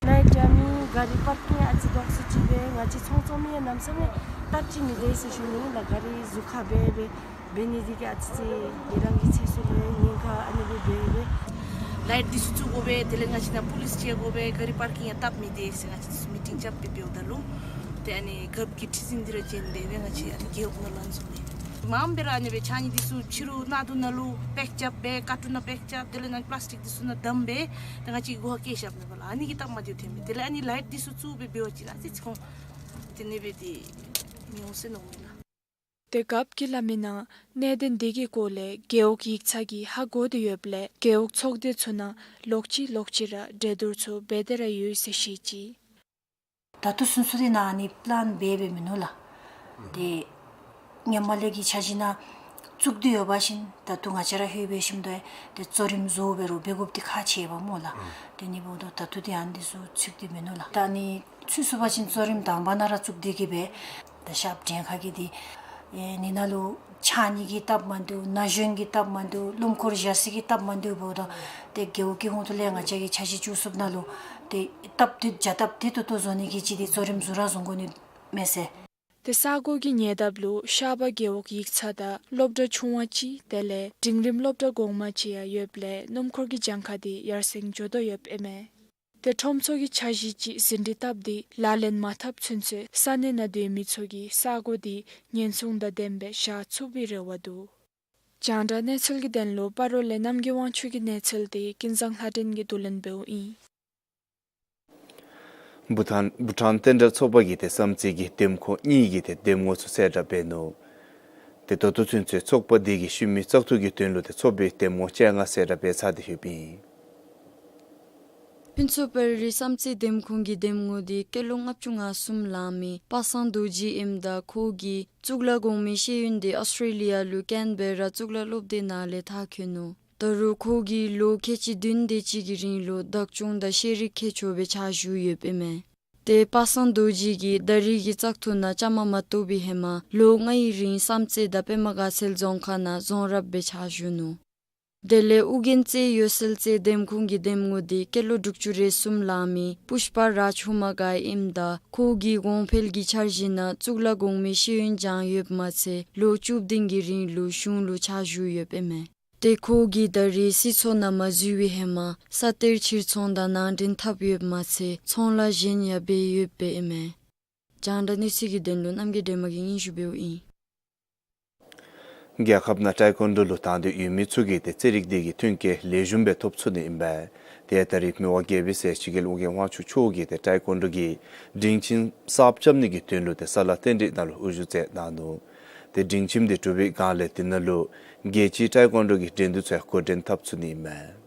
ལའིཊ་ཡང་མེད། ག་རི་པར་ཀིང་ཡང་ཨ་ཙི་དོག་སུ་ཅིག་སྦེ་ང་བཅས་ཚོང་བཙོང་མི་ཡང་གནམ་མེད་ས་མེད་སྟབས་ཅིག་མི་བདེ་ཟེར་ཞུ་ནི་ལགས། ག་རི་ཟུར་ཁར་སྦེ་སྦེ་འབད་ནི་འདི་གིས་ཨ་ཙི་ཅིག་ངེ་རང་གི་ཚེ་སྲོག་ལུ་ཉེན་ཁ་ཨ་ནི་སྦེ་འབད་སྦེ། ལའིཊ་འདི་ཚུ་བཙུགས་དགོ་པས། དེ་ལས་ང་བཅས་ནང་པོ་ལིསི་བཅར་དགོ་པས། ག་རི་པར་ཀིང་ཡང་སྟབས་མི་བདེ་ཟེར་ང་བཅས་མི་ཊིང་རྐྱབ་སྦེ་འབདཝ་ད་ལུ་ཏེ་ཨ་ནི་རྒཔོ་གིས་ཁྲི་འཛིན་འདི་ར་བྱོན་ཏེ་སྦེ་ང་བཅས་ཨ་ནི་རྒེད་འོག་ནང་ལུ་ཨ་ནི་བཟུམ་སྦེ་མངམ་སྦེ་ར་ཨ་ནི་སྦེ་ཕྱགས་སྙིགས་འདི་ཚུ་ཕྱི་རུ་གནག་དུང་ནང་ལུ་པེཀ་རྐྱབ་སྦེ་ཀར་ཊུན་ནང་པེཀ་རྐྱབ་དེ་ལས་ནང་པ་ལཱསི་ཊིཀ་འདི་ཚུ་ནང་བསྡམས་སྦེ་ཏེ་ང་བཅས་སྒོ་ཁར་བཀལ་བཞགཔ་མས་པ་ལགས། ཨ་ནི་གིས་སྟབས་མ་བདེཝ་ཐོན་མས། དེ་ལས་ཨ་ནི་ལའིཊ་འདི་ཚུ་བཙུགས་སྦེ་འབད་བ་ཅིན་ཨ་ཙི་ཅིག་ཁོང་དེ་ནི་སྦེ་ཏེ་མི་འོང་ཟེར་མནོཝ་མས་ལགས། ཏེ་རྒཔོ་གིས་སླབ་མི་ནང་གནད་དོན་འདི་གི་སྐོར་ལས་རྒེད་འོག་ཡིག་ཚང་གིས་ཧ་གོ་སྟེ་ཡོདཔ་ལས་རྒེད་འོག་ཚོགས་སྡེ་ཚུ་ནང་ལོག་ཅི་ལོག་ཅི་ར་གྲོས་བསྡུར་ཚུ་འབད་དེ་ར་ཡོད་ཟེར་བཤད་ཅི། ད་ལྟོ་ཚུན་ཚོད་འདི་ནང་ཨ་ནི་པི་ལཱན་འབད་འབདཝ་མིན་ནུག་ལགས། ཏེ་སྔོན་མ་ལས་ཀྱི་འཆར་གཞི་ནང་བཙུགས་ཏེ་ཡོད་པ་ཅིན་ད་ལྟོ་ང་བཅས་ར་ལྷོད་འབད་ཞིནམ་ད་ཏེ་གཙོ་རིམ་བཟོ་འབད་རུང་འབད་དགོཔ་འདི་ཁག་ཆེ་བས་སྨོ་ལགས། ཨུམ། དེ་ནི་འབདཝ་ད་ད་ལྟོ་འདི་ཨ་ནི་འདི་ཚུ་ཚུད་དེ་མིན་ནུག་ལགས། ད་ཨ་ནི་ཚུད་ཚུགས་པ་ཅིན་གཙོ་རིམ་དང་པ་ནང་ར་བཙུགས་ཏེ་གི་སྦེ་ད་ཤརཔ་གདན་ཁ་གི་འདི་ཨེ་ནི་ནང་ལུ་ཕྱགས་སྙིགས་ཀྱི་སྟབས་མ་བདེཝ་ན་གཞོན་གྱི་སྟབས་མ་བདེཝ་སྣུམ་འཁོར་བཞག་ས་གི་སྟབས་མ་བདེཝ་འབདཝ་ད་ཏེ་རྒེད་འོག་གི་ཧོངས་ཐོག་ལས་ང་བཅས་ཀྱིས་འཆར་གཞི་བཅུ་གསུམ་ནང་ལུ་ཏེ་སྟབས་བདེ་བྱ་སྟབས་བདེ་ཏོག་ཏོ་བཟོ་ནི་གི་ཅིག་འདི་གཙོ་རིམ་ཟུར་ར་བཟུང་དགོ་ནི་མས་ཟེར། ཏེ་ས་གོ་གི་ཉེ་འདབས་ལུ་ཤར་པ་རྒེད་འོག་ཡིག་ཚང་དང་སློབ་གྲྭ་ཆུང་བ་ཅིག་དེ་ལས་འབྲིང་རིམ་སློབ་གྲྭ་གོང་མ་ཅིག་ཡང་ཡོདཔ་ལས་སྣུམ་འཁོར་གྱི་གྱངས་ཁ་འདི་ཡར་སེང་འགྱོ་དོ་ཡོདཔ་ཨིན་མས། ཏེ་ཁྲོམ་ཚོགས་ཀྱི་འཆར་གཞི་ཅིག་ཟིན་བྲིས་བཏབ་སྟེ་ལག་ལེན་མ་འཐབ་ཚུན་ཚོད་ས་གནས་ནང་སྡོད་མི་ཚུ་གིས་ས་གོ་འདི་ཉེན་སྲུང་དང་ལྡནམ་སྦེ་བཞག་ཚུགས་པའི་རེ་བ་འདུག། རྒྱང་བསྒྲགས་གནས་ཚུལ་གྱི་དོན་ལུ་སྤ་རོ་ལས་རྣམ་རྒྱལ་དབང་ཕྱུག་གི་གནས་ཚུལ་འདི་ཀུན་བཟང་ལྷ་སྒྲོན་གྱིས་བསྡུ་ལེན་འབདཝ་ཨིན། བྷུ་ཊཱན་བྷུ་ཊཱན་བསྟན་དགྲ་ཚོགས་པ་གིས་ཏེ་བསམ་རྩེ་གི་འདེམས་ཁོངས་གཉིས་ཀྱི་ཏེ་འདེམས་ངོ་ཚུ་གསལ་བསྒྲགས་འབད་ནུག། ཏེ་ད་ལྟོ་ཚུན་ཚོད་ཚོགས་པ་འདི་གིས་ཤུལ་མའི་བཙག་འཐུ་གི་དོན་ལུ་ཏེ་ཚོགས་པའི་འདེམས་ངོ་བཅོ་ལྔ་གསལ་བསྒྲགས་འབད་ཚར་ཏེ་ཡོདཔ་ཨིན། ཕུན་ཚོགས་དཔལ་རི་བསམ་རྩེ་འདེམས་ཁོངས་ཀྱི་འདེམས་ངོ་འདི་སྐྱེས་ལོ་ལྔ་བཅུ་ང་གསུམ་ལང་མི་པ་སངས་རྡོ་རྗེ་ཨིནམ་ད་ཁོ་གིས་གཙུག་ལག་གོང་མའི་ཤེས་ཡོན་འདི་ཨོསི་ཊྲེ་ལི་ཡ་ལུ་ཀེན་བེ་ར་གཙུག་ལག་སློབ་སྡེ་ནང་ལས་མཐར་འཁྱོལ་ནུག། ད་རུང་ཁོ་གིས་ལོ་ཁལ་གཅིག་བདུན་དེ་ཅིག་གི་རིང་ལུ་བདག་སྐྱོང་དང་ཤེས་རིག་མཁས་མཆོག་སྦེ་ཕྱག་ཞུ་ཡོདཔ་ཨིན་མས། ཏེ་པ་སངས་རྡོ་རྗེ་གིས་ད་རིས་ཀྱི་བཙག་འཐུ་ནང་བཅའ་མར་མ་གཏོགས་པའི་ཧེ་མ་ལོ་ལྔའི་རིང་བསམ་རྩེ་དང་པདྨ་དགའ་ཚལ་རྫོང་ཁག་ནང་རྫོང་རབ་སྦེ་ཕྱག་ཞུ་ནུག། དེ་ལས་ཨོ་རྒྱན་རྩེ་འོད་གསལ་རྩེ་འདེམས་ཁོངས་ཀྱི་འདེམས་ངོ་འདི་སྐྱེས་ལོ་དྲུག་ཅུ་རེ་གསུམ་ལང་མི་པུཥྤ་རཱཇ་ཧུ་མ་ག་ཨིནམ་ད་ཁོ་གི་གོང་འཕེལ་གྱི་འཆར་གཞི་ནང་གཙུག་ལག་གོང་མའི་ཤེས་ཡོན་སྦྱངས་ཡོདཔ་མ་ཚད་ལོ་བཅུ་བདུན་གྱི་རིང་ལུ་གཞུང་ལུ་ཕྱག་ཞུ་ཡོདཔ་ཨིན་མས། ཏེ་ཁོ་གིས་ད་རིས་སྲིད་ཚོགས་ནང་མ་འཛུལ་བའི་ཧེ་མ་ས་གཏེར་ཕྱིར་ཚོང་དང་ནང་འདྲེན་འཐབ་ཡོདཔ་མ་ཚད་ཚོང་ལཱ་གཞན་ཡང་འབད་ཡོདཔ་ཨིན་མས། རྒྱང་བསྒྲགས་གནས་ཚུལ་གྱི་དོན་ལུ་རྣམ་རྒྱལ་སྒྲོལ་མ་གིས་སྙན་ཞུ་འབདཝ་ཨིན། རྒྱལ་ཁབ་ནང་ཊའེ་ཀོན་ཌོ་ལུ་དང་འདོད་ཡོད་མི་ཚུ་གིས་ཏེ་རྩེད་རིགས་འདི་གི་མཐུན་རྐྱེན་ལེགས་ཤོམ་སྦེ་ཐོབ་ཚུགས་ནི་ཨིན་པས། ཏེ་ད་རིས་མི་དབང་རྒྱལ་པོའི་སྲས་སྤྱི་རྒྱལ་ཨོ་རྒྱན་དབང་ཕྱུག་མཆོག་གིས་ཏེ་ཊའེ་ཀོན་ཌོ་གི་སྒྲིང་ཁྱིམ་གསརཔ་རྐྱབ་ནི་གི་དོན་ལུ་ཏེ་ས་ལ་རྟེན་འབྲེལ་ནང་ལུ་དབུ་བཞུགས་མཛད་གནང་ནུག། ཏེ་སྒྲིང་ཁྱིམ་འདི་གྲུབ་པའི་སྒང་ལས་དེ་ནང་ལུ་རྒྱལ་སྤྱིའི་ཊའེ་ཀོན་ཌོ་གི་འགྲན་བསྡུར་ཚུ་ཡང་འགོ་འདྲེན་འཐབ་ཚུགས་ནི་ཨིན་མས།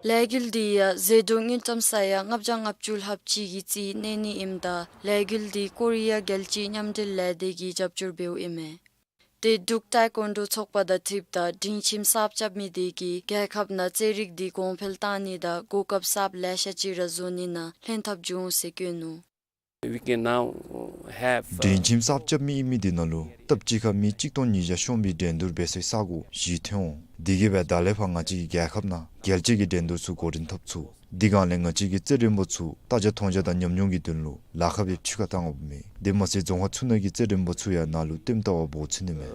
ལས་འགུལ་འདི་ཡང་ཟད་འགྲོ་དངུལ་ཀྲམ་ས་ཡ་ལྔ་བརྒྱ་ལྔ་བཅུ་ལྷགཔ་ཅིག་གི་རྩིས་གནས་ནི་ཨིནམ་ད་ལས་འགུལ་འདི་ཀོ་རི་ཡ་རྒྱལ་སྤྱིའི་མཉམ་འབྲེལ་ལས་སྡེ་གིས་རྒྱབ་སྐྱོར་འབདཝ་ཨིན་མས། ཏེ་འབྲུག་ཊའེ་ཀོན་ཌོ་ཚོགས་པ་དང་འཁྲིལཝ་ད་སྒྲིང་ཁྱིམ་གསརཔ་རྐྱབ་མི་དེ་གིས་རྒྱལ་ཁབ་ནང་རྩེད་རིགས་འདི་གོང་འཕེལ་བཏང་ནི་དང་གོ་སྐབས་གསརཔ་ལེ་ཤ་ཅིག་ར་བཟོ་ནི་ནང་ལྷན་ཐབས་འབྱུང་ཟེར་བཀོད་ནུག། We can now have, uh, སྒྲིང་ཁྱིམ་གསརཔ་རྐྱབ་མི་ཨིན་མི་དེ་ནང་ལུ་སྟབས་གཅིག་ཁར་མི་གཅིག་སྟོང་ཉིས་བརྒྱ་ཤོང་བའི་འགྲན་བསྡུར་འབད་སའི་ས་གོ་བཞི་ཐོན་འོང་། དེ་གིས་སྦེ་ད་ལས་ཕར་ང་བཅས་ཀྱི་རྒྱལ་ཁབ་ནང་རྒྱལ་སྤྱི་གི་འགྲན་བསྡུར་ཚུ་འགོ་འདྲེན་འཐབ་ཚུགས། དེ་སྒང་ལས་ང་བཅས་ཀྱི་རྩེད་འགྲན་པ་ཚུ་ལྟ་རྒྱ་མཐོང་རྒྱ་དང་ཉམས་མྱོང་གི་དོན་ལུ་ལཱ་ཁག་སྦེ་ཕྱི་ཁར་བཏང་དགོཔ་མེད། དེ་མ་ཚད་རྫོང་ཁག་ཚུ་ནང་གི་རྩེད་འགྲན་པ་ཚུ་ཡང་ནཱ་ལུ་ལྟདམོ་ལྟ་བར་འབོ་ཚུགས་ནི་མས།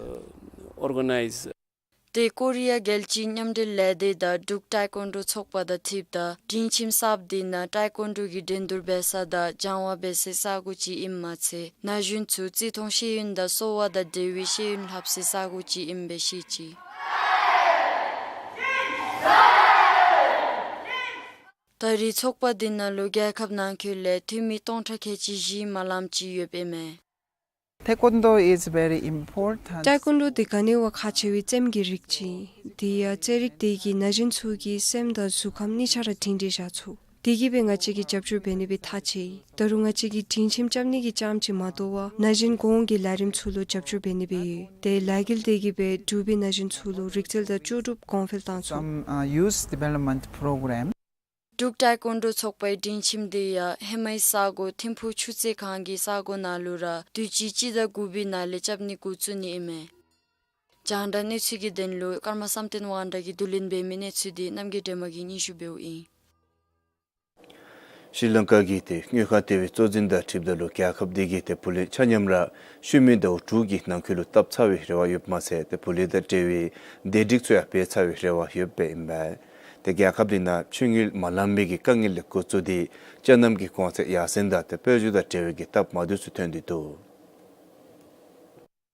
Organize. ཏེ་ཀོ་རི་ཡ་རྒྱལ་སྤྱིའི་མཉམ་འབྲེལ་ལས་སྡེ་དང་འབྲུག་ཊའེ་ཀོན་ཌོ་ཚོགས་པ་དང་འཁྲིལཝ་ད་སྒྲིང་ཁྱིམ་གསརཔ་དེ་ནང་ཊའེ་ཀོན་ཌོ་གི་འགྲན་བསྡུར་འབད་ས་དང་སྦྱང་བ་འབད་སའི་ས་གོ་ཅིག་ཨིནམ་མ་ཚད་ན་གཞོན་ཚུ་རྩིས་མཐོང་ཤེས་ཡོན་དང་གསོ་བ་དང་འབྲེལ་བའི་ཤེས་ཡོན་ལྷབ་སའི་ས་གོ་ཅིག་ཨིནམ་སྦེ་བཤད་ཅི། ད་རིས་ཚོགས་པ་དེ་ནང་ལུ་རྒྱལ་ཁབ་ནང་འཁོད་ལས་འཐུས་མི་སྟོང་ཕྲག་ཁལ་གཅིག་བཞི་མ་ལངམ་ཅིག་ཡོདཔ་ཨིན་མས། Taekwondo is very important. ཊའེ་ཀོན་ཌོ་འདི་ག་ནི་བ་ཁག་ཆེ་བའི་རྩེདམོ་གི་རིགས་ཅིག། དེ་ཡང་རྩེད་རིགས་དེ་གིས་ན་གཞོན་ཚུ་གི་སེམས་དང་གཟུགས་ཁམས་གཉིས་ཆ་ར་སྒྲིང་སྒྲིང་བཞག་ཚུགས། དེ་གིས་སྦེ་ང་བཅས་ཀྱིས་རྒྱབ་སྐྱོར་འབད་ནི་སྦེ་ཐག་བཅད་ཡི། ད་རུང་ང་བཅས་ཀྱིས་སྒྲིང་ཁྱིམ་རྐྱབ་ནི་གི་རྐྱངམ་ཅིག་མ་དོ་བར་ན་གཞོན་གོང་གི་ལས་རིམ་ཚུ་ལུ་རྒྱབ་སྐྱོར་འབད་ནི་སྦེ་ཡོད། ཏེ་ལས་འགུལ་དེ་གིས་སྦེ་འབྲུག་པའི་ན་གཞོན་ཚུ་ལུ་རིག་རྩལ་དང་ལྕོགས་གྲུབ་གོང་འཕེལ་བཏང་ཚུགས། Some, uh, youth development program. འབྲུག་ཊའེ་ཀོན་ཌོ་ཚོགས་པའི་སྒྲིང་ཁྱིམ་དེ་ཡང་ཧེ་མའི་ས་གོ་ཐིམ་ཕུག་ཆུ་ཚོད་ཁང་གི་ས་གོ་ནང་ལུ་ར་དུས་ཅི་སྤྱི་ཟླ་དགུ་པའི་ནང་ལས་རྐྱབ་ནི་འགོ་བཙུགས་ནི་ཨིན་མས། རྒྱང་བསྒྲགས་གནས་ཚུལ་གྱི་དོན་ལུ་ཀརྨ་བསམ་གཏན་དབང་གྲགས་ཀྱིས་བསྡུ་ལེན་འབད་མི་གནས་ཚུལ་འདི་རྣམ་རྒྱལ་སྒྲོལ་མ་གིས་སྙན་ཞུ་འབདཝ་ཨིན། ཤྲི་ལང་ཀ་གི་ཏེ་དངུལ་ཁང་ལྟེ་བའི་གཙོ་འཛིན་དང་འཁྲིལཝ་ད་ལུ་རྒྱལ་ཁབ་དེ་གིས་ཏེ་བུ་ལོན་ཆ་མཉམ་ར་ཤུལ་མའི་ཟླཝ་དྲུག་གི་ནང་འཁོད་ལུ་བཏབ་ཚར་བའི་རེ་བ་ཡོདཔ་མ་ཚད་ཏེ་བུ་ལོན་དང་འབྲེལ་བའི་བདེ་སྒྲིག་ཚུ་ཡང་འབད་ཚར་བའི་རེ་བ་ཡོདཔ་ཨིན་པས། ཏེ་རྒྱལ་ཁབ་དེ་ནང་ཕྱི་དངུལ་མ་ལང་མི་གི་དཀའ་ངལ་ལས་འགོ་བཙུགས་ཏེ་ཅ་རྣམ་གྱི་གོང་ཚད་ཡར་སེང་དང་ཏེ་དཔལ་འབྱོར་དང་འབྲེལ་བའི་གི་སྟབས་མ་བདེཝ་ཚུ་ཐོན་ཏེ་འདུག།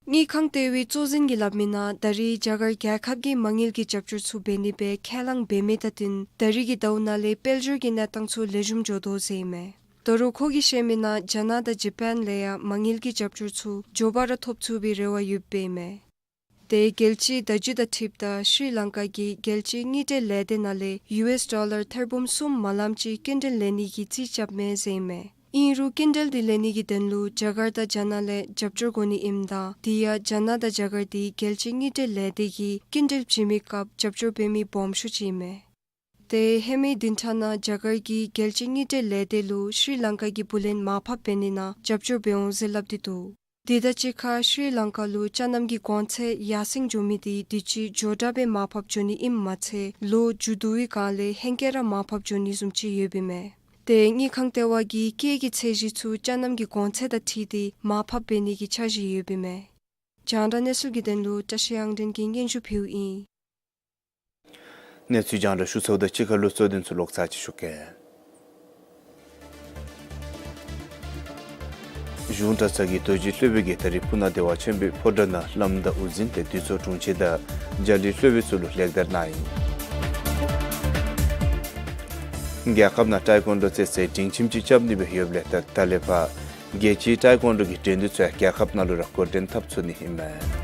དངུལ་ཁང་ལྟེ་བའི་གཙོ་འཛིན་གྱིས་སླབ་མི་ནང་ད་རིས་རྒྱ་གར་རྒྱལ་ཁབ་ཀྱིས་མ་དངུལ་གྱི་རྒྱབ་སྐྱོར་ཚུ་འབད་ནི་སྦེ་ཁས་བླངས་འབད་མི་དང་བསྟུན་ད་རིས་ཀྱི་ཟླཝ་ནང་ལས་དཔལ་འབྱོར་གྱི་གནས་སྟངས་ཚུ་ལེགས་ཤོམ་འགྱོ་དོ་ཟེར་ཨིན་མས། ད་རུང་ཁོ་གིས་བཤད་མི་ནང་རྒྱ་ནག་དང་ཇ་པཱན་ལས་ཡང་མ་དངུལ་གྱི་རྒྱབ་སྐྱོར་ཚུ་མགྱོགས་པ་ར་ཐོབ་ཚུགས་པའི་རེ་བ་ཡོདཔ་ཨིན་མས། ཏེ་རྒྱལ་སྤྱིའི་བརྡ་བརྒྱུད་དང་འཁྲིལཝ་ད་ཤྲི་ལང་ཀ་གི་རྒྱལ་སྤྱིའི་དངུལ་འབྲེལ་ལས་སྡེ་ནང་ལས་ཡུ་ཨེསི་ཌོ་ལར་ཐེར་འབུམ་གསུམ་མ་ལངམ་ཅིག་སྐྱིན་འགྲུལ་ལེན་ནི་གི་རྩིས་རྐྱབ་མས་ཟེར་ཨིན་མས། ཨིན་རུང་སྐྱིན་འགྲུལ་འདི་ལེན་ནི་གི་དོན་ལུ་རྒྱ་གར་དང་རྒྱ་ནག་ལས་རྒྱབ་སྐྱོར་དགོ་ནི་ཨིནམ་ད་དེ་ཡང་རྒྱ་ནག་དང་རྒྱ་གར་འདི་རྒྱལ་སྤྱིའི་དངུལ་འབྲེལ་ལས་སྡེ་གིས་སྐྱིན་འགྲུལ་བྱིན་མི་སྐབས་རྒྱབ་སྐྱོར་འབད་མི་སྦོམ་ཤོས་ཅིག་ཨིན་མས། ཏེ་ཧེ་མའི་བདུན་ཕྲག་ནང་རྒྱ་གར་གྱིས་རྒྱལ་སྤྱིའི་དངུལ་འབྲེལ་ལས་སྡེ་ལུ་ཤྲི་ལང་ཀ་གི་བུ་ལོན་མར་ཕབ་འབད་ནི་ནང་རྒྱབ་སྐྱོར་འབད་འོང་ཟེར་སླབ་སྟེ་འདུག། དེ་དང་གཅིག་ཁར་ཤྲི་ལང་ཀ་ལུ་ཅ་རྣམ་གྱི་གོང་ཚད་ཡར་སེང་འགྱོ་མི་དེ་དུས་ཅི་མགྱོགས་དྲགས་སྦེ་མར་ཕབ་འགྱོ་ནི་ཨིནམ་མ་ཚད་ལོ་མཇུག་བསྡུ་བའི་སྒང་ལས་ཧེང་སྐལ་ར་མར་ཕབ་འགྱོ་ནི་བཟུམ་ཅིག་ཡོདཔ་ཨིན་མས། ཏེ་དངུལ་ཁང་ལྟེ་བ་གིས་སྐྱེད་ཀྱི་ཚད་གཞི་ཚུ་ཅ་རྣམ་གྱི་གོང་ཚད་དང་འཁྲིལ་ཏེ་མར་ཕབ་འབད་ནི་གི་འཆར་གཞི་ཡོདཔ་ཨིན་མས། རྒྱང་བསྒྲགས་གནས་ཚུལ་གྱི་དོན་ལུ་བཀྲ་ཤིས་དབྱངས་སྒྲོན་གྱིས་སྙན་ཞུ་ཕུལཝ་ཨིན། གནས་ཚུལ་རྒྱང་བསྒྲགས་ཞུ་ཚརཝ་དང་གཅིག་ཁར་ལུ་གཙོ་དོན་ཚུ་ལོག་ཚར་ཅིག་ཞུ་གེ། གཞུང་གྲྭ་ཚང་གི་རྡོ་རྗེ་སློབ་དཔོན་གྱིས་ད་རིས་སྤུ་ན་བདེ་བ་ཆེན་པོའི་ཕོ་བྲང་ནང་བླམ་དང་དབུ་འཛིན་ཏེ་འདུས་ཚོགས་དྲུང་ཆེན་དང་རྒྱ་གླིང་སློབ་དཔོན་ཚུ་ལུ་ལེགས་དར་གནང་ཡི། རྒྱལ་ཁབ་ནང་ཊའེ་ཀོན་ཌོ་རྩེད་སའི་སྒྲིང་ཁྱིམ་ཅིག་རྐྱབ་ནི་སྦེ་ཡོདཔ་ལས་ད་ད་ལས་ཕར་རྒྱལ་སྤྱིའི་ཊའེ་ཀོན་ཌོ་གི་འགྲན་བསྡུར་ཚུ་ཡང་རྒྱལ་ཁབ་ནང་ལུ་ར་འགོ་འདྲེན་འཐབ་ཚུགས་ནི་ཨིན་མས།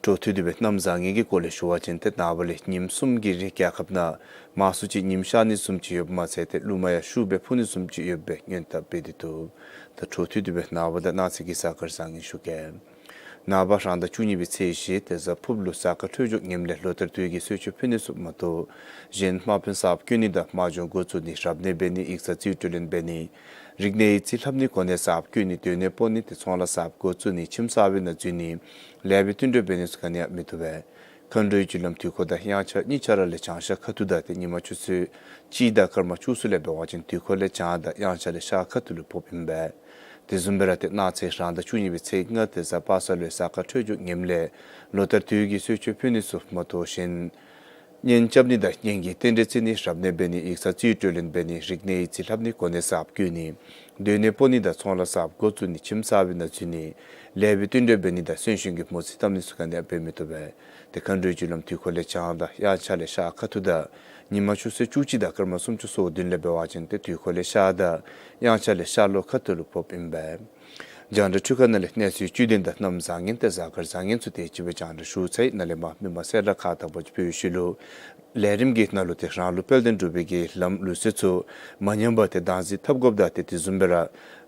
འཕྲོ་མཐུད་དེ་སྦེ་གནམ་བཟང་ངན་གྱི་སྐོར་ལས་ཞུ་བ་ཅིན་ཏེ་ནངས་པ་ལས་ཉིནམ་གསུམ་གྱི་རིང་རྒྱལ་ཁབ་ནང་མང་སུ་ཅིག་ཉིམ་ཤར་ནི་བཟུམ་ཅིག་ཡོདཔ་མ་ཚད་ཏེ་རླུང་མ་ཡང་ཤུགས་སྦེ་འཕུ་ནི་བཟུམ་ཅིག་ཡོདཔ་སྦེ་སྔོན་བརྡ་འབད་དེ་འདུག། ད་འཕྲོ་མཐུད་དེ་སྦེ་ནངས་པ་དང་གནངས་ཚེ་གི་གཟའ་སྐར་བཟང་ངན་ཞུ་གེ། ནངས་པ་རང་ཟླ་བཅུ་གཉིས་པའི་ཚེས་བཞི་དེ་གཟའ་ཕུརཔ་ལུ་ས་ཁ་འཕྲོད་སྦྱོར་ངནམ་ལས་ལོ་ལྟར་དུས་ཀྱི་གསོལ་མཆོད་ཕུལ་ནི་ཚུ་མ་གཏོགས་གཞན་དམག་དཔོན་གསརཔ་བསྐོ་ནི་དང་དམག་སྦྱོང་འགོ་བཙུགས་ནི་རབ་གནས་འབད་ནི་ཡིག་ཚང་རྩིས་སྤྲོད་ལེན་འབད་ནི་རིག་གནས་ཡིག་རྩིས་ལྷབ་ནི་གོ་གནས་གསརཔ་བསྐོ་ནི་སྡོད་གནས་སྤོ་ནི་དེ་ཚོང་ལཱ་གསརཔ་འགོ་བཙུགས་ནི་ཁྱིམ་གསར་པའི་ནང་འཛུལ་ནི་ལེགས་པའི་བསྟུན་གྲོས་འབད་ནི་ཚུ་ག་ནི་ཡང་མི་བཏུབ་པས། མཁའ་འགྲོའི་རྒྱུ་ལམ་དུས་འཁོར་དང་དབྱངས་འཆར་གཉིས་ཆ་ར་ལས་བྱང་ཤར་ཁ་ཐུག་དང་ཏེ་ཉིན་མ་ཆུ་ཚོད་གཅིག་དང་སྐར་མ་བཅུ་གསུམ་ལས་འབད་བ་ཅིན་དུས་འཁོར་ལས་བྱང་དང་དབྱངས་འཆར་ལས་ཤར་ཁ་ཐུག་ལུ་ཕོགཔ་ཨིན་པས། དེ་བཟུམ་སྦེ་ར་ཏེ་གནངས་ཚེ་རང་ཟླ་བཅུ་གཉིས་པའི་ཚེས་ལྔ་དེ་གཟའ་པ་སངས་ལུ་ས་ཁ་འཕྲོད་སྦྱོར་ངནམ་ལས་ལོ་ལྟར་དུས་ཀྱི་གསོལ་མཆོད་ཕུལ་ནི་ཚུ་མ་གཏོགས་གཞན་གཉེན་རྐྱབ་ནི་དང་གཉེན་གྱི་རྟེན་འབྲེལ་བརྩི་ནི་རབ་གནས་འབད་ནི་ཡིག་ཚང་རྩིས་སྤྲོད་ལེན་འབད་ནི་རིག་གནས་ཡིག་རྩིས་ལྷབ་ནི་གོ་གནས་གསརཔ་བསྐོ་ནི་སྡོད་གནས་སྤོ་ནི་དང་ཚོང་ལཱ་གསརཔ་འགོ་བཙུགས་ནི་ཁྱིམ་གསར་པའི་ནང་འཛུལ་ནི་ལེགས་པའི་བསྟུན་གྲོས་འབད་ནི་དང་གསོན་གཤིན་གྱི་མོ་རྩིས་བཏབ་ནི་ཚུ་ག་ནི་ཡང་འབད་མི་བཏུབ་པས། ཏེ་མཁའ་འགྲོའི་རྒྱུ་ལམ་དུས་འཁོར་ལས་བྱང་དང་དབྱངས་འཆར་ལས་ཤར་ཁ་ཐུག་དང་ཉིན་མ་ཆུ་ཚོད་བཅུ་གཅིག་དང་སྐར་མ་སུམ་ཅུ་སོ་བདུན་ལས་འབད་བ་ཅིན་ཏེ་དུས་འཁོར་ལས་ཤར་དང་དབྱངས་འཆར་ལས་ཤར་ལྷོ་ཁ་ཐུག་ལུ་ཕོགཔ་ཨིན་པས། རྒྱང་བསྒྲགས་འཕྲུལ་ཁང་ནང་ལས་གནས་ཚུལ་བཅུད་དོན་དང་གནམ་བཟང་ངན་ཏེ་གཟའ་སྐར་བཟང་ངན་ཚུ་དེ་ཅིག་སྦེ་རྒྱང་བསྒྲགས་ཞུ་ཚར་ཡི། ནཱ་ལས་མར་མི་མང་གསལ་བསྒྲགས་ཁག་དང་པོ་ཅིག་ཕུལ་ཞུ་ལུ། ལས་རིམ་གྱི་ནང་ལུ་ཏེ་རང་ལུགས་དཔལ་ལྡན་འབྲུག་པའི་གི་ལམ་ལུགས་སྲོལ་ཚུ་མ་ཉམས་པར་ཏེ་དམ་འཛིན་འཐབ་དགོཔ་དང་ཏེ་དེ་བཟུམ་སྦེ་ར་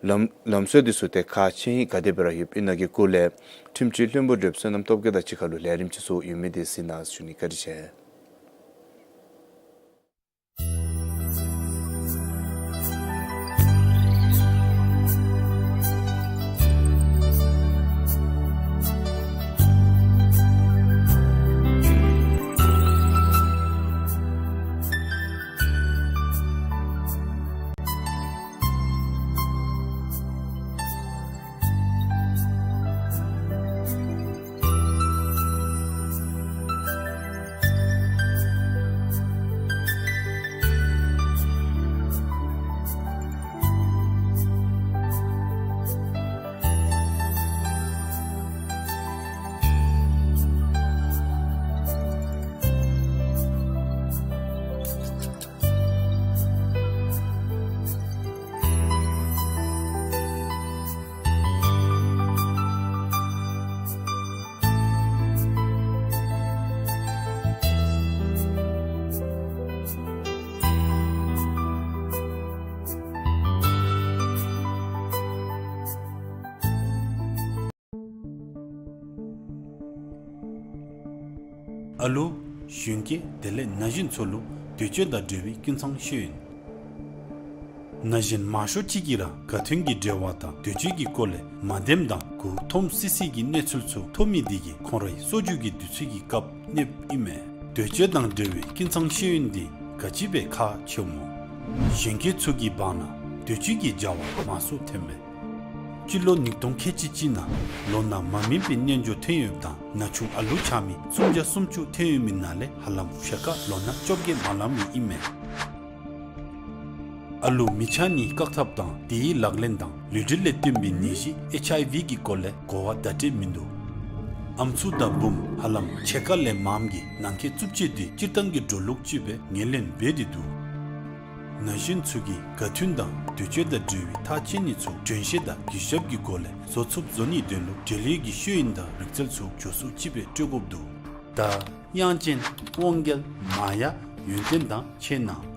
ལམ་ལམ་སྲོལ་འདི་ཚུ་ཏེ་ཁག་ཆེ་ཧིང་ག་དེ་སྦེ་ར་ཡོདཔ་ཨིན་ན་གི་སྐོར་ལས་ཁྲིམས་སྤྱི་བློན་པོ་བགྲེསཔ་བསོད་ནམས་སྟོབས་རྒྱས་དང་གཅིག་ཁར་ལུ་ལས་རིམ་ཅིག་ཚོགས་ཡོད་མི་དེ་གཟིགས་གནང་ཞུ་ནི། བཀའ་དྲིན་ཆེ། ཨ་ལུ་གཞོན་སྐྱེས་དེ་ལས་ན་གཞོན་ཚུ་ལུ་འདོད་སྤྱོད་དང་འབྲེལ་བའི་ཀུན་ཚང་ཤེས་ཡོན། ན་གཞོན་མང་ཤོས་ཅིག་གིས་ར་དགའ་མཐུན་གྱི་འབྲེལ་བ་དང་འདོད་སྤྱོད་ཀྱི་སྐོར་ལས་མ་བདེནམ་དང་མགུ་འཐོམ་སི་སི་གི་གནས་ཚུལ་ཚུ་ཐོབ་མི་འདི་གིས་ཁོང་རའི་སྲོལ་རྒྱུན་གྱི་དུས་ཚོད་ཀྱི་སྐབས་གནསཔ་ཨིན་མས། འདོད་སྤྱོད་དང་འབྲེལ་བའི་ཀུན་ཚང་ཤེས་ཡོན་འདི་ག་ཅི་སྦེ་ཁག་ཆེཝ་སྨོ། གཞོན་སྐྱེས་ཚུ་གི་བར་ན་འདོད་སྤྱོད་ཀྱི་བྱ་བ་མང་སུ་ཐོནམ་མས། སྤྱི་ལོ་ཉིས་སྟོང་ཁལ་གཅིག་གཅིག་ནང་ལོ་ན་མ་སྨིན་པའི་རྣལ་འབྱོར་ཐོན་ཡོདཔ་དང་ན་ཆུང་ཨ་ལུ་ཆགས་མི་སུམ་བརྒྱ་སུམ་ཅུ་ཐོན་ཡོད་མི་ནང་ལས་ཧ་ལམ་ཕྱེད་ཀ་ལོ་ན་བཅོ་བརྒྱད་མ་ལང་མི་ཨིན་མས། ཨ་ལུ་མི་ཆགས་ནིའི་བཀག་ཐབས་དང་དེའི་ལག་ལེན་དང་ལུས་འབྲེལ་ལས་བརྟེན་པའི་ནད་གཞི་ཨེཆ་ཨའི་ཝི་གི་སྐོར་ལས་གོ་བ་བརྡ་སྤྲོད་མིན་འདུག། ཨམ་སྲུ་དང་བུམོ་ཧ་ལམ་ཕྱེད་ཀ་ལས་མངམ་གིས་ནང་འཁོད་རྩུབ་སྤྱོད་འདི་སྤྱིར་བཏང་གི་འགྲོ་ལུགས་ཅིག་སྦེ་ངོས་ལེན་འབད་དེ་འདུག། ན་གཞོན་ཚུ་གིས་དགའ་མཐུན་དང་འདོད་སྤྱོད་དང་འབྲེལ་བའི་ཐག་བཅད་ནི་ཚུ་དྲན་ཤེས་དང་གུས་ཞབས་ཀྱི་སྒོ་ལས་བཟོ་ཚུགསཔ་བཟོ་ནིའི་དོན་ལུ་འབྲེལ་ཡོད་ཀྱི་ཤེས་ཡོན་དང་རིག་རྩལ་ཚུ་མགྱོགས་སུ་ཅིག་སྦེ་སྤྲོད་དགོཔ་འདུག། ད་དབྱངས་ཅན་དབང་རྒྱལ་མ་ཡ་ཡོན་ཏན་དང་ཕྱད་ནང་།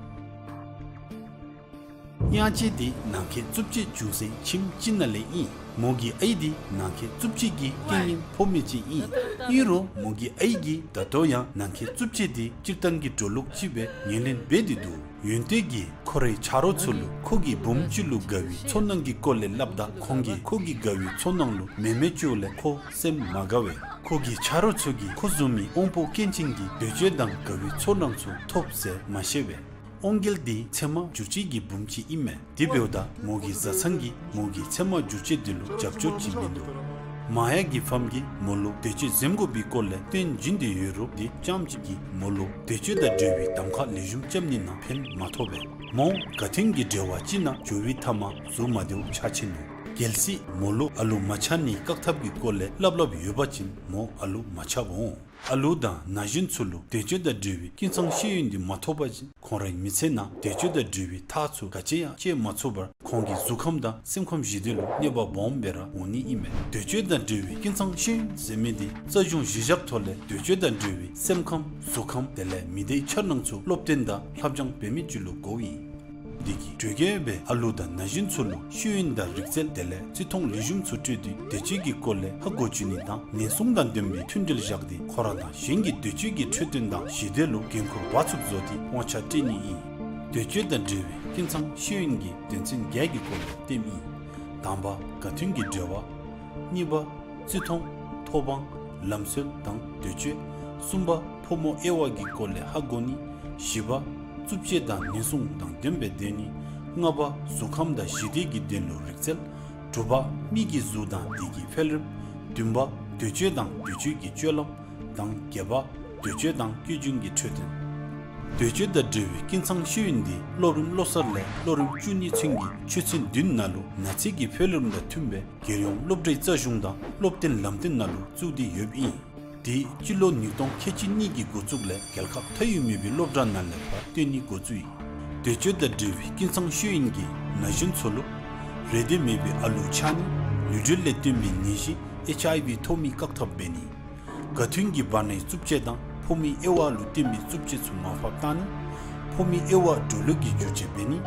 དབྱངས་ཅན་འདི་ནང་འཁོད་རྩུབ་སྤྱོད་བྱུང་སའི་ཁྱིམ་ཅིག་ནང་ལས་ཨིན། མོ་གི་ཨའི་འདི་ནང་འཁོད་རྩུབ་སྤྱོད་ཀྱི་རྐྱེན་ངན་ཕོག་མི་ཅིག་ཨིན། ཨིན་རུང་མོ་གི་ཨའི་གིས་ད་ལྟོ་ཡང་ནང་འཁོད་རྩུབ་སྤྱོད་འདི་སྤྱིར་བཏང་གི་འགྲོ་ལུགས་ཅིག་སྦེ་ངོས་ལེན་འབད་དེ་འདུག། ཡོན་ཏན་གྱིས་ཁོ་རའི་ཆ་རོགས་ཚུ་ལུ་ཁོ་གི་བུམོ་ཅིག་ལུ་དགའ་བའི་ཚོར་སྣང་གི་སྐོར་ལས་སླབ་ད་ཁོང་གིས་ཁོ་གི་དགའ་བའི་ཚོར་སྣང་ལུ་མེ་མེ་བཅོ་ལས་ཁོ་སེམས་མ་དགའ་བས། ཁོ་གི་ཆ་རོགས་ཚུ་གིས་ཁོ་བཟུམ་མའི་དབང་པོ་སྐྱོན་ཅན་གྱི་འདོད་སྤྱོད་དང་དགའ་བའི་ཚོར་སྣང་ཚུ་ཐོབ་ཟེར་མ་ཤེས་པས། དབང་རྒྱལ་འདི་ཚེར་མ་འགྱུར་བཅོས་ཀྱི་བུམོ་ཅིག་ཨིན་མས། དེ་འབདཝ་ད་མོ་གི་བཟའ་ཚང་གིས་མོ་གི་ཚེར་མ་འགྱུར་བཅོས་འདི་ལུ་རྒྱབ་སྐྱོར་བྱིན་མིན་འདུག། མ་ཡ་གི་ཕམ་གིས་མོ་ལུ་འདོད་སྤྱོད་འཛེམ་དགོ་པའི་སྐོར་ལས་སྟོན་བྱིན་ཏེ་ཡོད་རུང་དེ་རྐྱངམ་གཅིག་གིས་མོ་ལུ་འདོད་སྤྱོད་དང་འབྲེལ་བའི་གདམ་ཁ་ལེགས་ཤོམ་རྐྱབ་ནི་ནང་ཕན་མ་ཐོགས་པས། མོ་དགའ་མཐུན་གྱི་འབྲེལ་བ་ཅིག་ནང་འགྱོ་བའི་མཐའ་མ་གཟུགས་མ་བདེཝ་ཆགས་ཆི་ནུག། གལ་སྲིད་མོ་ལུ་ཨ་ལུ་མ་ཆགས་ནིའི་བཀག་ཐབས་ཀྱི་སྐོར་ལས་སླབ་སླབ་ཡོད་པ་ཅིན་མོ་ཨ་ལུ་མ་ཆགསཔ་འོང་། ཨ་ལུ་དང་ན་གཞོན་ཚུ་ལུ་འདོད་སྤྱོད་དང་འབྲེལ་བའི་ཀུན་ཚང་ཤེས་ཡོན་འདི་མ་ཐོབ་པ་ཅིན་ཁོང་རའི་མི་ཚེ་ནང་འདོད་སྤྱོད་དང་འབྲེལ་བའི་ཐག་ཚུ་ག་ཅི་ཡང་བཅད་མ་ཚུགས་པར་ཁོང་གི་གཟུགས་ཁམས་དང་སེམས་ཁམས་ཞི་བདེ་ལུ་གནོད་པ་སྦོམ་སྦེ་ར་འོང་ནི་ཨིན་མས། འདོད་སྤྱོད་དང་འབྲེལ་བའི་ཀུན་ཚང་ཤེས་ཡོན་ཟེར་མི་འདི་རྩ་གཞུང་གཞི་བཞག་ཐོག་ལས་འདོད་སྤྱོད་དང་འབྲེལ་བའི་སེམས་ཁམས་གཟུགས་ཁམས་དེ་ལས་མི་སྡེའི་འཆར་སྣང་ཚུ་སློབ་སྟོན་དང་ལྷབ་སྦྱང་འབད་མི་ཅིག་ལུ་གོཝ་ཨིན། འདི་གིས་དྲོས་སྐྱེལ་བའི་ཨ་ལུ་དང་ན་གཞོན་ཚུ་ལུ་ཤེས་ཡོན་དང་རིག་རྩལ་དེ་ལས་བརྩི་མཐོང་ལེགས་ཤོམ་ཚུ་སྤྲོད་དེ་འདོད་སྤྱོད་ཀྱི་སྐོར་ལས་ཧ་གོ་བཅུག་ནི་དང་ཉེན་སྲུང་དང་ལྡན་པའི་མཐུན་འབྲེལ་བཞག་སྟེ་ཁོ་ར་དང་གཞན་གྱི་འདོད་སྤྱོད་ཀྱི་འཕྲོད་བསྟེན་དང་ཞི་བདེ་ལུ་འགན་ཁུར་འབག་ཚུགསཔ་བཟོ་སྟེ་དབང་ཆ་སྤྲོད་ནི་ཨིན། འདོད་སྤྱོད་དང་འབྲེལ་བའི་ཀུན་ཚང་ཤེས་ཡོན་གྱི་དོན་ཚན་བརྒྱད་ཀྱི་སྐོར་ལས་སྟོནམ་ཨིན། དང་པ་དགའ་མཐུན་གྱི་འབྲེལ་བ། གཉིས་པ་བརྩི་མཐོང་། ཐོབ་དབང་། ལམ་སྲོལ་དང་འདོད་སྤྱོད། གསུམ་པ་ཕོ་མོ་དབྱེ་བ་གི་སྐོར་ལས་ཧ་གོ་ནི། བཞི་པ་རྩུབ་སྤྱོད་དང་ཉེན་སྲུང་དང་ལྡན་པའི་སྡོད་གནས། ལྔ་པ་གཟུགས་ཁམས་དང་ཞི་བདེ་གི་དོན་ལུ་རིག་རྩལ། དྲུག་པ་མི་གི་གཟུགས་དང་དེ་གི་འཕེལ་རིམ། བདུན་པ་འདོད་སྤྱོད་དང་འདོད་སྤྱོད་ཀྱི་སྤྱོད་ལམ་དང་བརྒྱད་པ་འདོད་སྤྱོད་དང་སྐྱེ་རྒྱུན་གྱི་འཕྲོད་བསྟེན། འདོད་སྤྱོད་དང་འབྲེལ་བའི་ཀུན་ཚང་ཤེས་ཡོན་འདི་སློབ་རིམ་བློ་གསར་ལས་སློབ་རིམ་བཅུ་གཉིས་ཚུན་གྱི་ཆོས་ཚན་བདུན་ནང་ལུ་ན་ཚོད་ཀྱི་འཕེལ་རིམ་དང་མཐུན་པའི་རྒྱལ་ཡོངས་སློབ་གྲྭའི་རྩ་གཞུང་དང་སློབ་སྟོན་ལམ་སྟོན་ནང་ལུ་བཙུགས་ཏེ་ཡོདཔ་ཨིན། དེ་སྤྱི་ལོ་ཉིས་སྟོང་ཁལ་གཅིག་གཉིས་ཀྱི་འགོ་བཙུགས་ལས་རྒྱལ་ཁབ་མཐའ་དབུས་མེད་པའི་སློབ་གྲྭ་ནང་ལས་ཕར་སྟོན་ནི་འགོ་བཙུགས་ཡི། འདོད་སྤྱོད་དང་འབྲེལ་བའི་ཀུན་ཚང་ཤེས་ཡོན་གྱིས་ན་གཞོན་ཚུ་ལུ་རེ་འདོད་མེད་པའི་ཨ་ལུ་ཆགས་ནི། ལུས་འབྲེལ་ལས་བརྟེན་པའི་ནད་གཞི་ཨེཆ་ཨའི་ཝི་ཐོབ་མི་བཀག་ཐབས་འབད་ནི། དགའ་མཐུན་གྱི་བར་ནའི་རྩུབ་སྤྱོད་དང་ཕོ་མོའི་དབྱེ་བ་ལུ་བརྟེན་པའི་རྩུབ་སྤྱོད་ཚུ་མར་ཕབ་བཏང་ནི། ཕོ་མོའི་དབྱེ་བ་འགྲོ་ལུགས་ཀྱི་བསྒྱུར་བཅོས་འབད་ནི།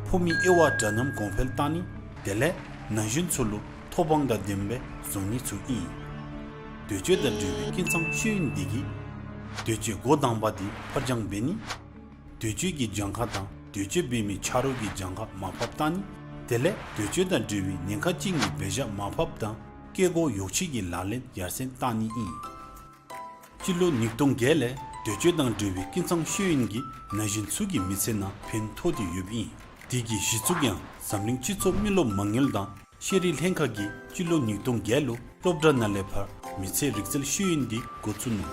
ཕོ་མོའི་དབྱེ་བ་འདྲ་མཉམ་གོང་འཕེལ་བཏང་ནི། དེ་ལས་ན་གཞོན་ཚུ་ལུ་ཐོབ་དབང་དང་ལྡན་པའི་བཟོ་ནི་ཚུ་ཨིན། འདོད་སྤྱོད་དང་འབྲེལ་བའི་ཀུན་ཚང་ཤེས་ཡོན་འདི་གིས་འདོད་སྤྱོད་འགོ་དང་པ་འདི་ཕར་འགྱངས་འབད་ནི། འདོད་སྤྱོད་ཀྱི་གྱངས་ཁ་དང་འདོད་སྤྱོད་འབད་མི་ཆ་རོགས་ཀྱི་གྱངས་ཁ་མར་ཕབ་བཏང་ནི། དེ་ལས་འདོད་སྤྱོད་དང་འབྲེལ་བའི་ཉེན་ཁ་ཅན་གྱི་འབད་བཞག་མར་ཕབ་དང་སྐྱེ་སྒོ་ཡོ་བྱད་ཀྱི་ལག་ལེན་ཡར་སེང་བཏང་ནི་ཨིན། སྤྱི་ལོ་ཉིས་སྟོང་བརྒྱད་ལས་འདོད་སྤྱོད་དང་འབྲེལ་བའི་ཀུན་ཚང་ཤེས་ཡོན་གྱིས་ན་གཞོན་ཚུ་གི་མི་ཚེ་ནང་ཕན་ཐོགས་ཏེ་ཡོདཔ་ཨིན། དེ་གི་གཞི་བཙུགས་ཡང་འཛམ་གླིང་སྤྱི་ཚོགས་མི་རློབས་མ་དངུལ་དང་ཤེས་རིག་ལྷན་ཁག་གིས་སྤྱི་ལོ་ཉིས་སྟོང་བརྒྱད་ལུ་སློབ་གྲྭ་ནང་ལས་ཕར་མི་ཚེ་རིག་རྩལ་ཤེས་ཡོན་འདི་འགོ་བཙུགས་ནུག།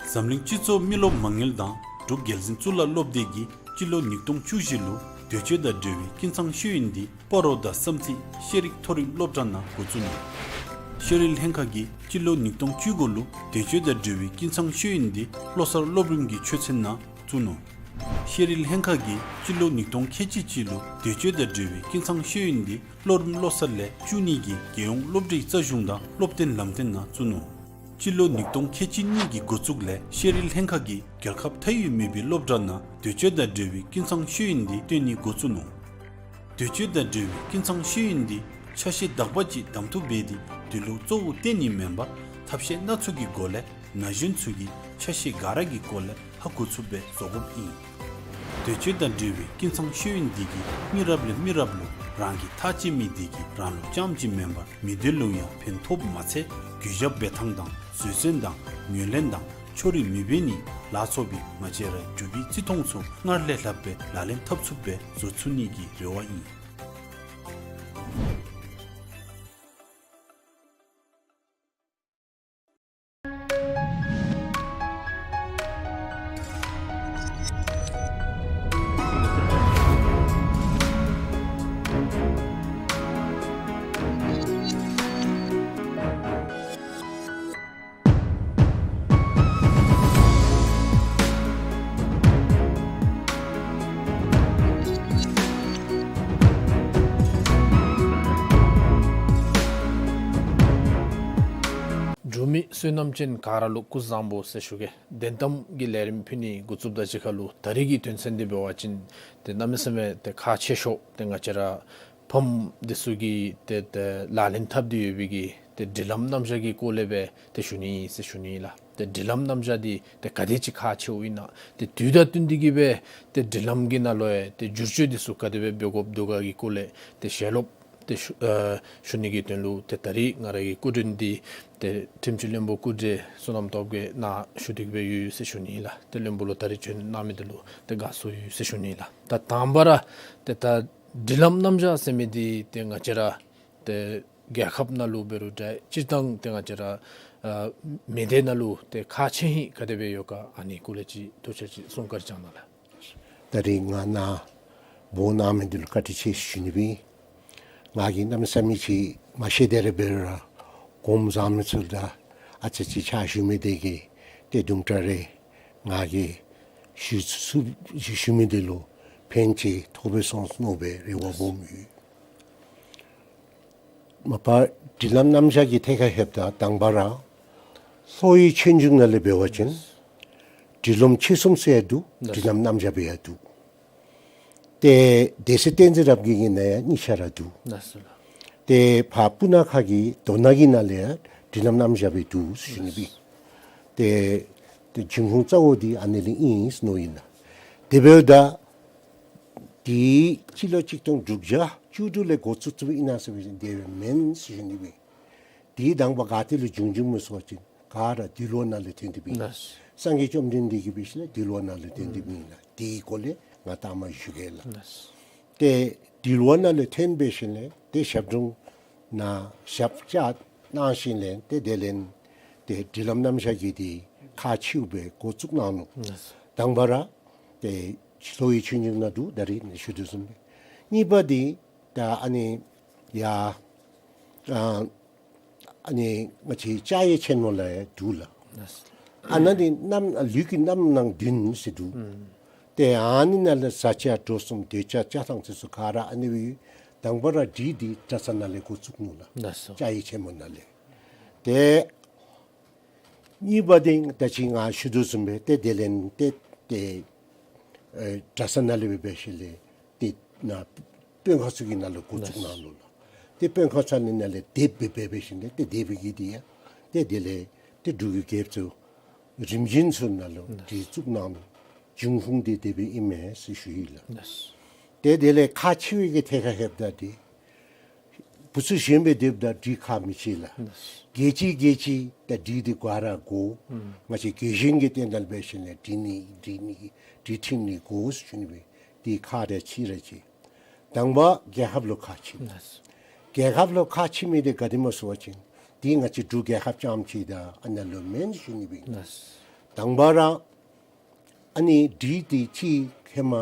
འཛམ་གླིང་སྤྱི་ཚོགས་མི་རློབས་མ་དངུལ་དང་འབྲུག་རྒྱལ་འཛིན་གཙུག་ལག་སློབ་སྡེ་གིས་སྤྱི་ལོ་ཉིས་སྟོང་བཅུ་བཞི་ལུ་འདོད་སྤྱོད་དང་འབྲེལ་བའི་ཀུན་ཚང་ཤེས་ཡོན་འདི་སྤ་རོ་དང་བསམ་རྩེ་ཤེས་རིག་མཐོ་རིམ་སློབ་གྲྭ་ནང་འགོ་བཙུགས་ནུག། ཤེས་རིག་ལྷན་ཁག་གིས་སྤྱི་ལོ་ཉིས་སྟོང་བཅུ་དགུ་ལུ་འདོད་སྤྱོད་དང་འབྲེལ་བའི་ཀུན་ཚང་ཤེས་ཡོན་འདི་བློ་གསར་སློབ་རིམ་གྱི་ཆོས་ཚན་ནང་བཙུགས་ནུག། ཤེས་རིག་ལྷན་ཁག་གིས་སྤྱི་ལོ་ཉིས་སྟོང་ཁལ་གཅིག་གཅིག་ལུ་འདོད་སྤྱོད་དང་འབྲེལ་བའི་ཀུན་ཚང་ཤེས་ཡོན་འདི་སློབ་རིམ་བློ་གསར་ལས་བཅུ་གཉིས་ཀྱི་རྒྱལ་ཡོངས་སློབ་གྲྭའི་རྩ་གཞུང་དང་སློབ་སྟོན་ལམ་སྟོན་ནང་བཙུགས་ནུག། སྤྱི་ལོ་ཉིས་སྟོང་ཁལ་གཅིག་གཉིས་ཀྱི་འགོ་བཙུགས་ལས་ཤེས་རིག་ལྷན་ཁག་གིས་རྒྱལ་ཁབ་མཐའ་དབུས་མེད་པའི་སློབ་གྲྭ་ནང་འདོད་སྤྱོད་དང་འབྲེལ་བའི་ཀུན་ཚང་ཤེས་ཡོན་འདི་སྟོན་ནི་འགོ་བཙུགས་ནུག། འདོད་སྤྱོད་དང་འབྲེལ་བའི་ཀུན་ཚང་ཤེས་ཡོན་འདི་ཆ་ཤས་དག་པ་ཅིག་གདམ་འཐུ་འབད་དེ་དེ་ལུ་གཙོ་བོ་བཏོན་ནི་མེན་པར་ཐབས་ཤེས་སྣ་ཚོགས་ཀྱི་སྒོ་ལས་ན་གཞོན་ཚུ་གིས་ཆ་ཤས་ག་ར་གི་སྐོར་ལས་ཧ་གོ་ཚུགསཔ་སྦེ་བཟོ་དགོཔ་ཨིན། འདོད་སྤྱོད་དང་འབྲེལ་བའི་ཀུན་ཚང་ཤེས་ཡོན་འདི་གིས་མི་རབས་ལས་མི་རབས་ལུ་རང་གི་ཐག་བཅད་མི་འདི་གིས་རང་ལུ་རྐྱངམ་གཅིག་མེན་པར་མི་སྡེ་ལུ་ཡང་ཕན་ཐོགསཔ་མ་ཚད་གུས་ཞབས་འབད་ཐངས་དང་བཟོད་བསྲན་དང་ངོས་ལེན་དང་ཕྱོགས་རིས་མེད་པའི་ནི་ལཱ་ཚོགས་པའི་ང་བཅས་རའི་འབྲུག་པའི་བརྩི་མཐོང་ཚུ་སྔར་ལས་ལྷགཔ་སྦེ་ལག་ལེན་འཐབ་ཚུགསཔ་སྦེ་བཟོ་ཚུགས་ནི་གི་རེ་བ་ཨིན། འབྲུག་མི་བསོད་ནམས་ཅན་ག་ར་ལུ་སྐུ་གཟུགས་བཟང་པོ་ཟེར་ཞུ་གེ། བདེན་གཏམ་གྱི་ལས་རིམ་ཕུལ་ནི་འགོ་བཙུགསཔ་ད་གཅིག་ཁར་ལུ་ད་རིས་ཀྱི་དོན་ཚན་འདི་འབད་བ་ཅིན་ཏེ་གནམ་མེད་ས་མེད་ཏེ་ཁག་ཆེ་ཤོས་ཏེ་ང་བཅས་ར་ཕམ་འདི་ཚུ་གིས་ཏེ་ཏེ་ལག་ལེན་འཐབ་སྟེ་ཡོད་པའི་གི་ཏེ་སྒྲིག་ལམ་རྣམ་གཞག་གི་སྐོར་ལས་སྦེ་ཏེ་ཞུ་ནི་ཨིན་ཟེར་ཞུ་ནི་ཨིན་ལགས། ཏེ་སྒྲིག་ལམ་རྣམ་གཞག་འདི་ཏེ་ག་དེ་ཅིག་ཁག་ཆེཝ་ཨིན་ན། ཏེ་དུས་དང་བསྟུན་ཏེ་གིས་སྦེ་ཏེ་སྒྲིག་ལམ་གྱི་ནང་ལུ་ཡང་ཏེ་བསྒྱུར་བཅོས་འདི་ཚུ་ག་དེ་སྦེ་འབད་དགོཔ་འདུག་ག་གི་སྐོར་ལས་ཏེ་ཞལ་སློབ་ཏེ་ཞུ་ཨ་ཞུ་ནི་གི་དོན་ལུ་ཏེ་ད་རིས་ང་ར་གི་སྐུ་མགྲོན་འདི་ཏེ་ཁྲིམས་སྤྱི་བློན་པོ་སྐུ་བགྲེས་བསོད་ནམས་སྟོབས་རྒྱས་ནཱ་བཞུགས་ཏེ་གིས་སྦེ་ཡོད་ཡོད་ཟེར་ཞུ་ནི་ཨིན་ལགས། ཏེ་བློན་པོ་ལུ་ད་རིས་བྱོན་གནང་མི་འདི་ལུ་ཏེ་དགའ་ཚོར་ཡོད་ཟེར་ཞུ་ནི་ཨིན་ལགས། ད་དང་པ་ར་ཏེ་ད་སྒྲིག་ལམ་རྣམ་གཞག་ཟེར་མི་འདི་ཏེ་ང་བཅས་ར་ཏེ་རྒྱལ་ཁབ་ནང་ལུ་འབད་རུང་འདྲ་སྤྱིར་བཏང་ཏེ་ང་བཅས་ར་ཨ་མི་སྡེ་ནང་ལུ་ཏེ་ཁག་ཆེ་ཧིང་ག་དེ་སྦེ་ཡོད་ག་ཨ་ནི་སྐོར་ལས་ཅིག་ཐུགས་བཅར་ཅིག་གསུང་བཀའ་དྲིན་བསྐྱང་གནང་ལགས། ད་རིས་ང་ནཱ་འབོ་གནང་མི་འདི་ལུ་བཀའ་དྲིན་ཆེ་ཞུ་ནི་སྦེ། ང་གིས་གནམ་མེད་ས་མེད་ཅིག་མ་ཤེས་དེ་ར་འབད་རུང་ར་གོངམ་བཟང་མི་ཚུ་དང་ཨ་ཙི་ཅིག་ཕྱག་ཞུ་མི་དེ་གིས་ཏེ་དུམ་གྲ་རེ་ང་གིས་ཞུ་ཚུགས་ཞུ་ཞུ་མི་འདི་ལུ་ཕན་ཅིག་ཐོགས་པས་གསུངས་ནུག་སྦེ་རེ་བ་སྦོམ་ཡོད། མ་པ་སྒྲིག་ལམ་རྣམ་གཞག་གི་ཐད་ཁར་ལྷོདཔ་ད་དང་པ་ར་ལྷོ་ཡི་ཆོས་འབྱུང་ནང་ལས་འབད་བ་ཅིན་སྒྲིག་ལམ་ཆོས་གསུམ་ཟེར་ཡང་འདུག། ལགས། སྒྲིག་ལམ་རྣམ་གཞག་སྦེ་ཡང་འདུག། ཏེ་སྡེ་སྲིད་བསྟན་འཛིན་རབ་རྒྱས་ཀྱི་ནང་ཡང་གཉིས་ཆ་ར་འདུག། ལགས་སོ་ལགས། ཏེ་ཕར་སྤུ་ན་ཁ་གི་མདོ་སྣ་གི་ནང་ལས་ཡང་སྒྲིག་ལམ་རྣམ་གཞག་སྦེ་འདུག་ཟེར་ཞུ་ནི་སྦེ། ཏེ་ཏེ་འབྱུང་ཁུངས་གཙོ་བོ་འདི་ཨ་ནི་ལས་ཨིན་ཟེར་མནོཝ་ཨིན་ལགས། དེ་འབདཝ་ད་འདི་སྤྱི་ལོ་གཅིག་སྟོང་དྲུག་བརྒྱ་བཅུ་དྲུག་ལས་འགོ་བཙུགས་བཙུགསཔ་ཨིན་ན་ཟེར་བ་ཅིན་དེ་སྦེ་མེན་ཟེར་ཞུ་ནི་སྦེ། དེའི་དང་པ་ག་ཏེ་ལས་བྱུང་བྱུངམ་སྨོ་ཟེར་བ་ཅིན་ག་ར་འདུལ་བ་ནང་ལས་ཐོན་ཏེ་སྦེ་ཨིན། ལགས། སངས་རྒྱས་བཅོམ་ལྡན་འདས་ཀྱིས་འབད་ཞིནམ་ལས་འདུལ་བ་ནང་ལས་ཐོན་ཏེ་སྦེ་ཨིན་ལགས། དེའི་སྐོར་ལས་ང་ལྟ་མ་ཞུ་གེ་ལགས། ལགས། ཏེ་འདུལ་བ་ནང་ལས་ཐོན་འབད་ཞིནམ་ལས་ཏེ་ཞབས་དྲུང་ནང་ཞབས་བཅགས་གནང་ཞིནམ་ལས་ཏེ་དེ་ལས་ཏེ་སྒྲིག་ལམ་རྣམ་གཞག་གི་འདི་ཁག་ཆེཝ་སྦེ་འགོ་བཙུགས་གནང་ནུག། ལགས། དང་པ་ར་ཏེ་ལྷོ་ཡི་ཆོས་འབྱུང་ནང་འདུག། ད་རིས་ནི་ཞུ་དོ་བཟུམ་སྦེ། གཉིས་པ་འདི་ད་ཨ་ནི་ཡ་ཨ་ཨ་ནི་ང་བཅས་ལྕགས་ཡོས་ཆེན་མོ་ལུ་ཡང་འདུག་ལགས། ཨ་ནཱ་འདི་རྣམ་ལུས་ཀྱི་རྣམ་སྣང་བདུན་ཟེར་འདུག། ཏེ་ཨ་ནི་ནང་ལས་བཟའ་བཅའ་འགྲོ་གསུམ་སྡོད་བྱ་བཅའ་ཐངས་ཚུ་ག་ར་ཨ་ནི་སྦེ་ཡོད། དང་པ་ར་སྒྲིག་འདི་གྲྭ་ས་ནང་ལས་འགོ་བཙུགས་ནུག་ལགས། ལགས་སོ། ལྕགས་ཡོས་ཆེན་མོ་ནང་ལས། ཏེ་གཉིས་པ་འདི་ད་ཅི་ང་ཞུ་དོ་བཟུམ་སྦེ་ཏེ་དེ་ལས་ཏེ་ཏེ་ཨེ་གྲྭ་ས་ནང་ལས་འབད་འབད་ཞིནམ་ལས་ཏེ་ནཱ་དཔོན་ཁག་ཚུ་གི་ནང་ལུ་འགོ་བཙུགས་གནང་ནུག་ལགས། ཏེ་དཔོན་ཁག་ཚུ་ནི་ནང་ལས་སྡེ་སྦེ་འབད་འབད་ཞིནམ་ལས་ཏེ་སྡེ་སྦེ་གི་འདི་ཡང་ཏེ་དེ་ལས་ཏེ་འབྲུག་གི་རྒྱལཔོ་ཚུ་རིམ་བྱོན་ཚུ་ནང་ལུ་ཏེ་བཙུགས་གནང་ནུག། འབྱུང་ཁུངས་འདི་དེ་སྦེ་ཨིན་མས་ཟེར་ཞུ་ཡི་ལགས། ལགས། ཏེ་དེ་ལས་ཁག་ཆེ་བའི་གི་ཐད་ཁར་ལྷོདཔ་ད་འདི་བུ་ཚུ་གཞོནམ་སྦེ་སྡོདཔ་ད་སྒྲིག་ཁག་མི་ཆེ་ལགས། རྒས་ཅི་རྒས་ཅི་ད་སྒྲིག་འདི་ག་ར་དགོ། ང་བཅས་རྒས་གཞོན་གྱི་སྟེང་ནང་ལུ་འབད་ཞིནམ་ལས་སྒྲིག་ནི་སྒྲིག་ནི་སྒྲིག་ཁྲིམས་ནི་དགོ་ཟེར་ཞུ་ནི་སྦེ། འདི་ཁག་ད་ཆེ་ར་ཆེ། དང་པ་རྒྱལ་ཁབ་ལུ་ཁག་ཆེ། རྒྱལ་ཁབ་ལུ་ཁག་ཆེ་མི་འདི་ག་དེ་སྨོ་ཟེར་བ་ཅིན་འདི་ང་བཅས་འབྲུག་རྒྱལ་ཁབ་རྐྱངམ་ཅིག་དང་ཨ་ནཱ་ལུ་མེན་ཟེར་ཞུ་ནི་སྦེ། དང་པ་ར་ཨ་ནི་སྒྲིག་འདི་ཅིག་ཧེ་མ་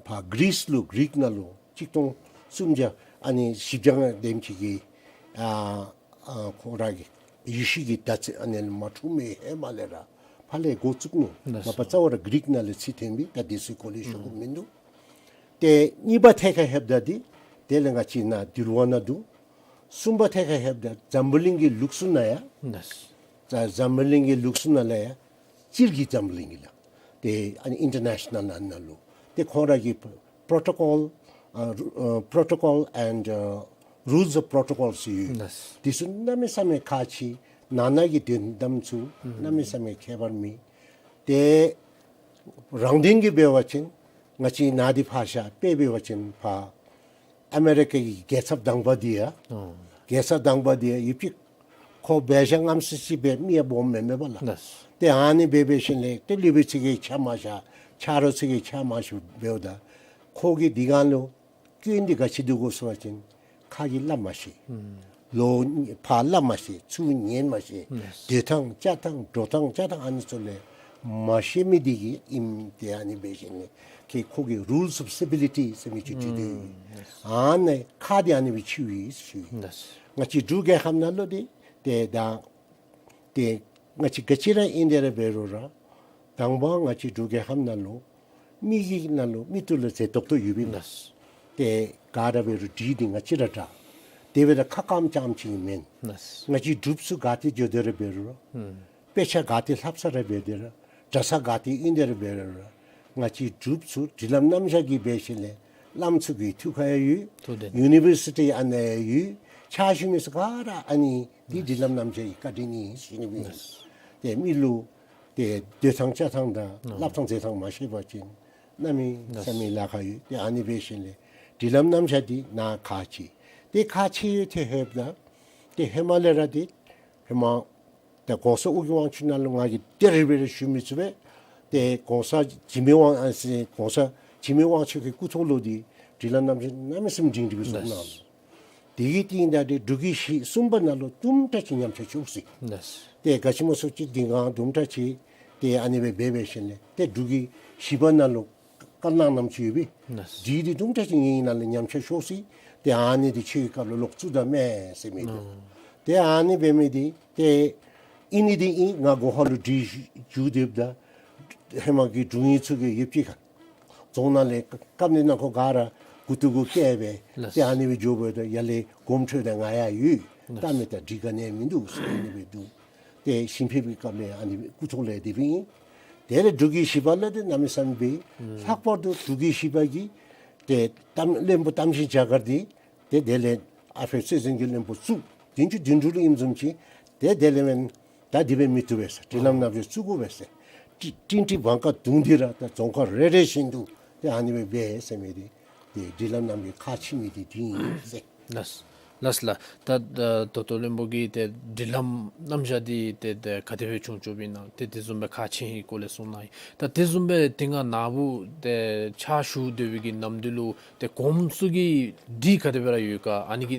ཕར་གྷི་རིསི་ལུ་གྷི་རིག་ནང་ལུ་གཅིག་སྟོང་སུམ་བརྒྱ་ཨ་ནི་བཞི་བརྒྱ་དེམ་ཅིག་གི་ཨ་ཨ་ཁོང་ར་གི་ཡེ་ཤུ་གི་དར་ཚད་ཨ་ནི་ལུ་མ་འཁྲུངས་མི་ཧེ་མ་ལས་ར་ཕར་ལས་འགོ་བཙུགས་ནུག། ལགས་སོ། མ་པ་རྩ་བ་ར་གྷི་རིག་ནང་ལས་ཚིག་ཐོན་སྦེ་ད་འདི་ཚུ་སྐོར་ལས་ཞུ་དགོཔ་མིན་འདུག། ཏེ་གཉིས་པ་ཐད་ཁར་ལྷོདཔ་ད་འདི་དེ་ལས་ང་བཅས་ནཱ་འདུལ་བ་ནང་འདུག། གསུམ་པ་ཐད་ཁར་ལྷོདཔ་ད་འཛམ་བུ་གླིང་གི་ལུགས་སྲོལ་ནང་ཡང་། ལགས། འཛམ་བུ་གླིང་གི་ལུགས་སྲོལ་ནང་ལས་ཡང་སྤྱིར་གྱི་འཛམ་བུ་གླིང་གི་ལགས། ཏེ་ཨ་ནི་ཨིན་ཊར་ནེ་ཤ་ནཱལ་ནང་ལུ་ཏེ་ཁོང་ར་གི་པྲོ་ཊོ་ཀོལ་ཨ་རུ་ཨ་protocol and ཨ་rules of protocol ཟེར་ཡོད། ལགས། འདི་ཚུ་གནམ་མེད་ས་མེད་ཁག་ཆེ། ནང་ན་གི་དོན་དམ་ཚུ་གནམ་མེད་ས་མེད་ཁྱད་པར་མེད། ཏེ་རང་དོན་གྱི་འབད་བ་ཅིན་ང་བཅས་ནཱ་འདི་ཕར་བཞག་དཔེ་འབད་བ་ཅིན་ཕར་ཨ་མེ་རི་ཀ་གི་རྒྱལ་ཚབ་དང་པ་འདི་ཡང་། ཨོ། རྒྱལ་ཚབ་དང་པ་འདི་ཡང་ཡུདཔ་ཅིག་ཁོ་འབད་བཞག་རྔམ་སི་སི་སྦེ་མི་ཡང་སྦོམ་མེན་མས་པ་ལགས། ལགས། ཏེ་ཨ་ནི་འབད་འབད་ཞིནམ་ལས་ཏེ་སློབ་དཔོན་ཚུ་གིས་ཆ་མ་བཞག། ཆ་རོགས་ཚུ་གིས་ཆ་མ་བཞག་འབདཝ་ད་ཁོ་གིས་འདི་གང་ལུ་སྐྱོན་འདི་ག་ཅི་འདུག་གོ་ཟེར་བ་ཅིན་ཁ་གིས་སླབ་མ་ཤེས། ལོག་ཕར་སླབ་མ་ཤེས། ཚུར་ཉན་མ་ཤེས། ལགས། སྡོད་ཐངས་བཅའ་ཐངས་འགྲོ་ཐངས་བཅའ་ཐངས་ཨ་ནི་ཚུ་ལས་མ་ཤེས་མི་འདི་གིས་ཨིནམ། ཏེ་ཨ་ནི་འབད་ཞིནམ་ལས་ཁོ་ཁོ་གི་rules of civility ཟེར་མི་ཅིག་བྲིས་ཏེ་ཡོད། ཨ་ནི་ཁག་འདི་ཨ་ནི་སྦེ་ཆེ་བས་ཟེར་ཞུ་ཡི། ལགས། ང་བཅས་འབྲུག་རྒྱལ་ཁབ་ནང་ལུ་འདི་ཏེ་ད་ཏེ་ང་བཅས་ག་ཅི་ར་ཨིན་དེ་ར་འབད་རུང་ར་དང་པ་ང་བཅས་འབྲུག་རྒྱལ་ཁབ་ནང་ལུ་མི་གི་ནང་ལུ་མིག་ཏོ་ལུ་མཛེས་ཏོག་ཏོ་ཡོད་པས་ལགས། ཏེ་ག་ར་འབད་རུང་སྒྲིག་འདི་ང་བཅས་ར་དྲག། དེ་འབདཝ་ད་ཁ་སྐམ་རྐྱངམ་ཅིག་མེན། ལགས། ང་བཅས་འབྲུགཔ་ཚུ་ག་ཏེ་འགྱོ་དེ་ར་འབད་རུང་ར་དཔེ་ཆ་ག་ཏེ་ལྷབ་ས་ར་འབད་དེ་ར་གྲྭ་ས་ག་ཏེ་ཨིན་དེ་ར་འབད་རུང་ར་ང་བཅས་འབྲུགཔ་ཚུ་སྒྲིག་ལམ་རྣམ་གཞག་གི་འབད་ཞིནམ་ལས་བླམ་ཚུ་གི་ཐུགས་ཁར་ཡང་ཡོད། ཐུགས་དོན། ཡུ་ནི་བར་སི་ཊི་ཨ་ནཱ་ཡང་ཡོད། ཕྱག་ཞུ་མི་ཚུ་ག་ར་ཨ་ནི་འདི་སྒྲིག་ལམ་རྣམ་གཞག་གི་བཀའ་དྲིན་ཨིན་ཟེར་ཞུ་ནི་སྦེ། ལགས། ཏེ་མི་ལུ་ཏེ་སྡོད་ཐངས་བཅའ་ཐངས་དང་ཨོ་སླབ་ཐངས་མཛད་ཐངས་མ་ཤེས་པ་ཅིན་གནམ་མེད་ས་མེད་ལཱ་ཁག་ཡོད། ཏེ་ཨ་ནི་འབད་ཞིནམ་ལས་སྒྲིག་ལམ་རྣམ་གཞག་འདི་ནཱ་ཁག་ཆེ། ཏེ་ཁག་ཆེ་ཡོད་ཐད་ལྷོདཔ་ད་ཏེ་ཧེ་མ་ལས་ར་འདི་ཧེ་མ་ད་གོང་ས་ཨོ་རྒྱན་དབང་ཕྱུག་ནང་ལུ་ང་གིས་དེ་རེ་བ་རེ་ཞུ་མི་ཚུགས་པས། ཏེ་གོང་ས་འཇིགས་མེད་དབང་ཨ་ཟེར་གོང་ས་འཇིགས་མེད་དབང་ཕྱུག་གི་སྐུ་ཐོག་ལུ་འདི་སྒྲིག་ལམ་རྣམ་གཞག་གནམ་མེད་ས་མེད་སྒྲིང་སྒྲི་སྦེ་བཟོ་གནང་། དེ་གི་རྟིང་བདའ་སྟེ་འབྲུག་གི་གཞིས་གསུམ་པ་ནང་ལུ་དུམ་གྲ་ཅིག་ཉམས་ཆག་ཤོར་སོ་ཡི། ལགས། ཏེ་ག་ཅི་སྨོ་ཟེར་བ་ཅིན་འདི་གང་དུམ་གྲ་ཅིག་ཏེ་ཨ་ནི་སྦེ་འབད་འབད་ཞིནམ་ལས་ཏེ་འབྲུག་གི་གཞིས་པ་ནང་ལུ་བཀའ་གནང་གནངམ་ཅིག་ཡོད་པས། ལགས། སྒྲིག་འདི་དུམ་གྲ་ཅིག་ངེའི་ནང་ལུ་ཉམས་ཆག་ཤོར་སོ་ཡི། ཏེ་ཨ་ནི་འདི་ཆོས་ཀྱི་སྐབས་ལུ་ལོག་བཙུགས་ད་མས་ཟེར་མི་འདི། ཨོ། ཏེ་ཨ་ནི་འབད་མི་འདི་ཏེ་ཨིན་ནི་འདི་ཨིན། ང་སྒོ་ཁར་ལུ་སྒྲིག་འགྱོ་སྡོདཔ་ད་ཧེ་མ་གི་དྲུང་ཡིག་ཚུ་གིས་ཡུདཔ་ཅིག་ཁར་རྫོང་ནང་ལས་བཀབ་ནི་ནང་འཁོད་ག་ར་མགུ་ཏོ་གུ་བཀལ་སྦེ། ལགས། ཏེ་ཨ་ནི་སྦེ་འགྱོ་འབདཝ་ད་ཡར་ལས་དགོངསམ་ཁྲེལ་ད་ང་ཡང་ཡོད། ལགས། ད་མི་ད་སྒྲིག་ག་ནི་མིན་འདུག་ཟེར་ཨ་ནི་སྦེ་འདུག། ཏེ་ཞིང་ཕེབས་ཀྱི་སྐབས་ལས་ཨ་ནི་སྐུ་ཐོག་ལས་དེ་སྦེ་ཨིན། དེ་ལས་འབྲུག་གི་གཞིས་པ་ལུ་ཏེ་གནམ་མེད་ས་མེད་སྦེ། ལྷག་པར་དུ་འབྲུག་གི་གཞིས་པ་གིས་ ཏེ་གཏམ་བློན་པོ་གཏམ་ཆེན་རྒྱ་གར་འདི་ཏེ་དེ་ལས་ཨ་ཕི་སྲོལ་འཛིན་གྱི་བློན་པོ་བཙུགས། བདུན་ཅུ་དོན་དྲུག་ལུ་ཨིནམ་བཟུམ་ཅིག་ཏེ་དེ་ལས་མེན་ད་དེ་སྦེ་མི་བཏུབ་པས་ཟེར། སྒྲིག་ལམ་རྣམ་གཞག་བཙུགས་དགོ་པས་ཟེར། ཏི་ཏིང་ཏི་བང་ཁ་བརྡུང་སྟེ་ར་ད་རྫོང་ཁག་རེ་རེ་བཞིན་དུ་ཏེ་ཨ་ནི་སྦེ་འབད་ཟེར་མི་འདི་ཏེ་སྒྲིག་ལམ་རྣམ་གཞག་ཁག་ཆེ་མི་འདི་འདི་ཨིན་ཟེར། ལགས་ལགས་ལགས། ད་ད་ད་ལྟོ་བློན་པོ་གིས་ཏེ་སྒྲིག་ལམ་རྣམ་གཞག་འདི་ཏེ་ཏེ་ག་དེ་སྦེ་བྱུང་བྱུངམ་ཨིན་ན་ཏེ་དེ་བཟུམ་སྦེ་ཁག་ཆེ་བའི་སྐོར་ལས་གསུངས་གནང་ཡི། ད་དེ་བཟུམ་སྦེ་དེ་སྒང་ནཱ་བུ་ཏེ་ཕྱག་ཞུ་སྡོད་པའི་གི་ནམ་དུས་ལུ་ཏེ་གོངམ་ཚུ་གི་སྒྲིག་ག་དེ་སྦེ་ར་ཡོད་ག། ཨ་ནི་གི་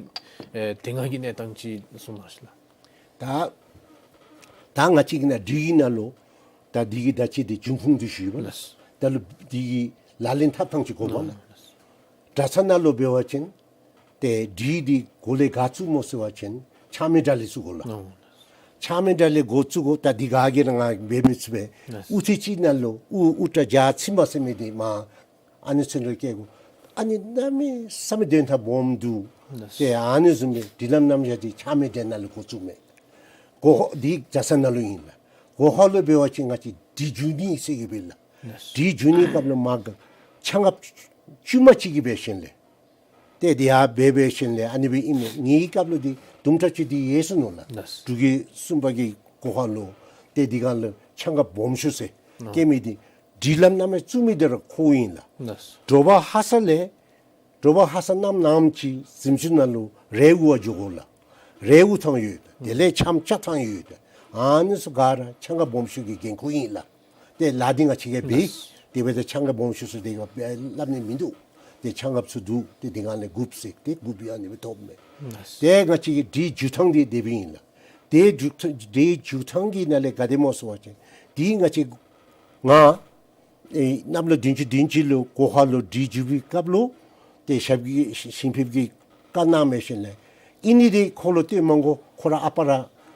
ཨེ་དེ་སྒང་གི་གནས་སྟངས་ཅིག་གསུངས་གནང་ཤིག་ལགས། ད་ད་ང་བཅས་ཀྱི་ནང་སྒྲིག་གི་ནང་ལུ་ད་འདི་གི་ད་ཅི་འདི་འབྱུང་ཁུངས་འདི་ཞུ་བ་ལགས། ད་ལུ་འདི་གི་ལག་ལེན་འཐབ་ཐངས་ཅིག་དགོ་པ་ལགས། གྲྭ་ཚང་ནང་ལུ་འབད་བ་ཅིན་ཏེ་སྒྲིག་འདི་འགོ་ལས་ག་བཙུགས་སྨོ་ཟེར་བ་ཅིན་ཆགས་མེད་གྲལ་ལས་བཙུགས་དགོ་ལགས། ཆགས་མེད་གྲལ་ལས་འགོ་བཙུགས་དགོ། ད་འདི་ག་གིས་ར་ང་འབད་མི་ཚུགས་པས། དབུ་ཐོད་ཅིག་ནང་ལུ་དབུ་དབུ་སྐྲ་བརྒྱ་ཚིམ་པ་ཟེར་མི་འདི་མ་ཨ་ནི་ཚུ་ལུ་སྐྱེལ་དགོ། ཨ་ནི་གནམ་མེད་ས་མེད་དོན་དག་སྦོམ་འདུག། ཏེ་ཨ་ནི་བཟུམ་སྦེ་སྒྲིག་ལམ་རྣམ་གཞག་འདི་ཆགས་མེད་གྲལ་ནང་ལུ་འགོ་བཙུགས་མས། གོ་འདི་གྲྭ་ཚང་ནང་ལུ་ཨིན་ལགས། གོ་ཧ་ལུ་འབད་བ་ཅིན་ང་བཅས་སྒྲིག་འཇུག་ནི་ཟེར་གྱི་འབད་ལགས། སྒྲིག་འཇུག་ནི་སྐབས་ལུ་མ་ག་ཆ་ཁྱབ་དཀྱུས་མ་ཅིག་གིས་འབད་ཞིནམ་ལས་ཏེ་འདི་ཡང་འབད་འབད་ཞིནམ་ལས་ཨ་ནི་སྦེ་ཨིན་མས། ངེའི་སྐབས་ལུ་འདི་དུམ་གྲ་ཅིག་འདི་ཡོད་ཟེར་མནོ་ལགས། འབྲུག་རྒྱལ་གསུམ་པ་གི་གོ་ཧ་ལུ་ཏེ་འདི་སྒང་ལུ་ཆ་ཁྱབ་སྦོམ་ཤོས་ཟེར་སྐྱེལ་མི་འདི་སྒྲིག་ལམ་རྣམ་གཞག་བཙུགས་མི་འདི་ར་ཁོ་ཨིན་ལགས། དྲོ་པ་ཧ་སག་ལས་དྲོ་པ་ཧ་སག་གནམ་ནངམ་ཅིག་གཟིམ་ཆུང་ནང་ལུ་རས་དབུ་བ་འགྱོ་དགོ་ལགས། རས་དབུ་ཐངས་ཡོད། དེ་ལས་ཆམ་རྐྱབ་ཐངས་ཡོད། ཨ་ནི་ཚུ་ག་ར་ཆ་ཁྱབ་སྦོམ་ཤོས་ཀྱི་འགན་ཁུར་ཨིན་ལགས། ཏེ་ལཱ་འདི་ང་བཅས་ཀྱིས་འབད། དེ་འབདཝ་ད་ཆ་ཁྱབ་སྦོམ་ཤོས་ཚུ་དེ་སྒང་སླབ་ནི་མིན་འདུག། ཏེ་ཆ་ཁྱབ་ཚུ་འདུག། ཏེ་དེ་སྒང་ལས་དགོཔ་ཟེར་ཏེ་དགོཔ་ཡང་ཨ་ནི་སྦེ་ཐོབ་མས། ཏེ་ང་བཅས་ཀྱི་སྒྲིག་འཇུག་ཐངས་འདི་དེ་སྦེ་ཨིན་ལགས། ཏེ་འཇུག་ཐངས་སྒྲིག་འཇུག་ཐངས་ཀྱི་ནང་ལས་ག་དེ་སྨོ་ཟེར་བ་ཅིན་འདི་ང་བཅས་ང་ཨེ་གནམ་ལོ་བདུན་ཅུ་དོན་གཅིག་ལུ་གོ་ཧ་ལུ་སྒྲིག་འཇུག་པའི་སྐབས་ལུ་ཏེ་ཞབས་ཀྱི་ཞིང་ཕེབས་ཀྱི་བཀའ་གནང་འབད་ཞིནམ་ལས་ཨིན་ནི་འདི་ཁོ་ལུ་སྟོན་མ་དགོ། ཁོ་ར་ཨ་པ་ར་